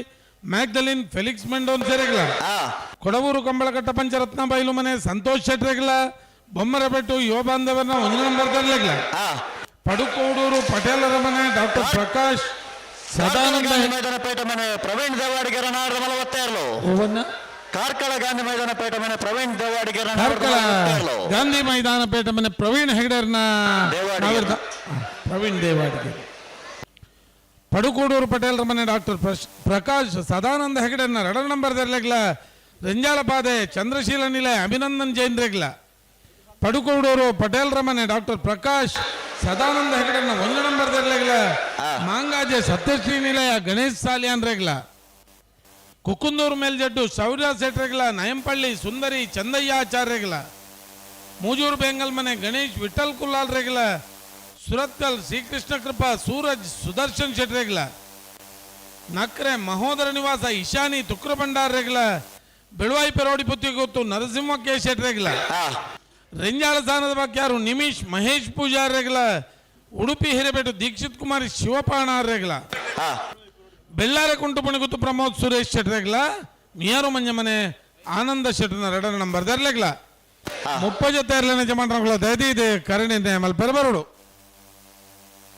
ಮ್ಯಾಗ್ದಲಿನ್ Felix ಮೆಂಡೋನ್ ಸೆರೆಗ್ಲ Kodavoor Kambalakatta Pancharatna ಬೈಲು ಮನೆ ಸಂತೋಷ್ ಶೆಟ್ರೆಗ್ಲ ಬೊಮ್ಮರಬೆಟ್ಟು ಯೋಬಾಂದವರ್ನ ಒಂದು ನಂಬರ್ ದರ್ಲೆಗ್ಲ ಪಡುಕೋಡೂರು ಪಟೇಲರ ಮನೆ ಡಾಕ್ಟರ್ ಪ್ರಕಾಶ್ ಸದಾನಂದ ಗಾಂಧಿ ಮೈದಾನ ಪೇಟೆ ಮನೆ ಪ್ರವೀಣ್ ದೇವಾಡಿಗರ ನಾಡರ ಮಲವತ್ತೇರ್ಲು. ಕಾರ್ಕಳ ಗಾಂಧಿ ಮೈದಾನ ಪೇಟೆ ಮನೆ ಪ್ರವೀಣ್ ದೇವಾಡಿಗರ ಕಾರ್ಕಳ ಗಾಂಧಿ ಮೈದಾನ ಪೇಟೆ ಮನೆ ಪ್ರವೀಣ್ ಹೆಗಡೆರ್ನ ಪ್ರವೀಣ್ ದೇವಾಡಿಗೆ. ಪಡುಕೋಡೂರು ಪಟೇಲರ ಮನೆ ಡಾಕ್ಟರ್ ಪ್ರಕಾಶ್ ಸದಾನಂದ ಹೆಗಡೆರ್ನ ರಡ ನಂಬರ್ ದರ್ಲೆಗ್ಲ ರಂಜಾಲಪಾದೆ ಚಂದ್ರಶೀಲ ನಿಲಯ ಅಭಿನಂದನ್ ಜೈನ್ ರೆಗ್ಲ. ಪಡುಕೋಡೂರು ಪಟೇಲರ ಮನೆ ಡಾಕ್ಟರ್ ಪ್ರಕಾಶ್ ಸದಾನಂದ ಹೆಗಡೆರ್ನ ಒಂದು ನಂಬರ್ ದರ್ಲೆಗ್ಲ ಮಾಂಗಾಜೆ ಸತ್ಯಶ್ರೀ ನಿಲಯ ಗಣೇಶ್ ಸಾಲಿಯಾನ್ ರೆಗ್ಲ. ಕುಕ್ಕುಂದೂರು ಮೇಲ್ಜಡ್ಡು ಶೌರ್ಯ ಶೆಟ್ರೆಗ್ಲ ನಯಂಪಳ್ಳಿ ಸುಂದರಿ ಚಂದಯ್ಯ ಆಚಾರ್ಯಗ್ಲ. ಮೂಜೂರು ಬೆಂಗಲ್ ಮನೆ ಗಣೇಶ್ ವಿಠಲ್ ಕುಲ್ಲಾಲ್ ರೆಗ್ಲ. ಸುರತ್ಕಲ್ ಶ್ರೀಕೃಷ್ಣ ಕೃಪಾ ಸೂರಜ್ ಸುದರ್ಶನ್ ಶೆಟ್ರೆಗ್ಲ. ನಕ್ರೆ ಮಹೋದರ ನಿವಾಸ ಇಶಾನಿ ತುಕ್ರ ಭಂಡಾರ್ ರೆಗ್ಲ. ಬೆಳುವಾಯಿ ಪೆರೋಡಿ ಪುತ್ತಿಗೊತ್ತು ನರಸಿಂಹ ಕೆ ಶೆಟ್ರೆಗ್ಲ. ರೆಂಜಾಳ ಸ್ಥಾನದ ಬಾಕ್ಯಾರು ನಿಮಿಷ್ ಮಹೇಶ್ ಪೂಜಾರ್ ರೆಗ್ಲ. ಉಡುಪಿ ಹಿರೇಬೆಟ್ಟು ದೀಕ್ಷಿತ್ ಕುಮಾರಿ ಶಿವಪಾಣ ರೆಗ್ಲ. ಬೆಳ್ಳಾರೆ ಕುಂಟು ಪುಣಿಗುತ್ತು ಪ್ರಮೋದ್ ಸುರೇಶ್ ಶೆಟ್ರೆಗ್ಲ. ಮಿಯಾರು ಮಂಜಮನೆ ಆನಂದ ಶೆಟ್ಟನ ಎರಡರ ನಂಬರ್ ದರ್ಲೆಗ್ಲ. ಮುಪ್ಪ ಜೊತೆ ಇರ್ಲೇನೆ ಜಮಾನ್ರಗಳ ದಯದಿ ಇದೆ ಕರುಣಿಂದ ಮಲ್ಪೆರ ಬರೋಡು.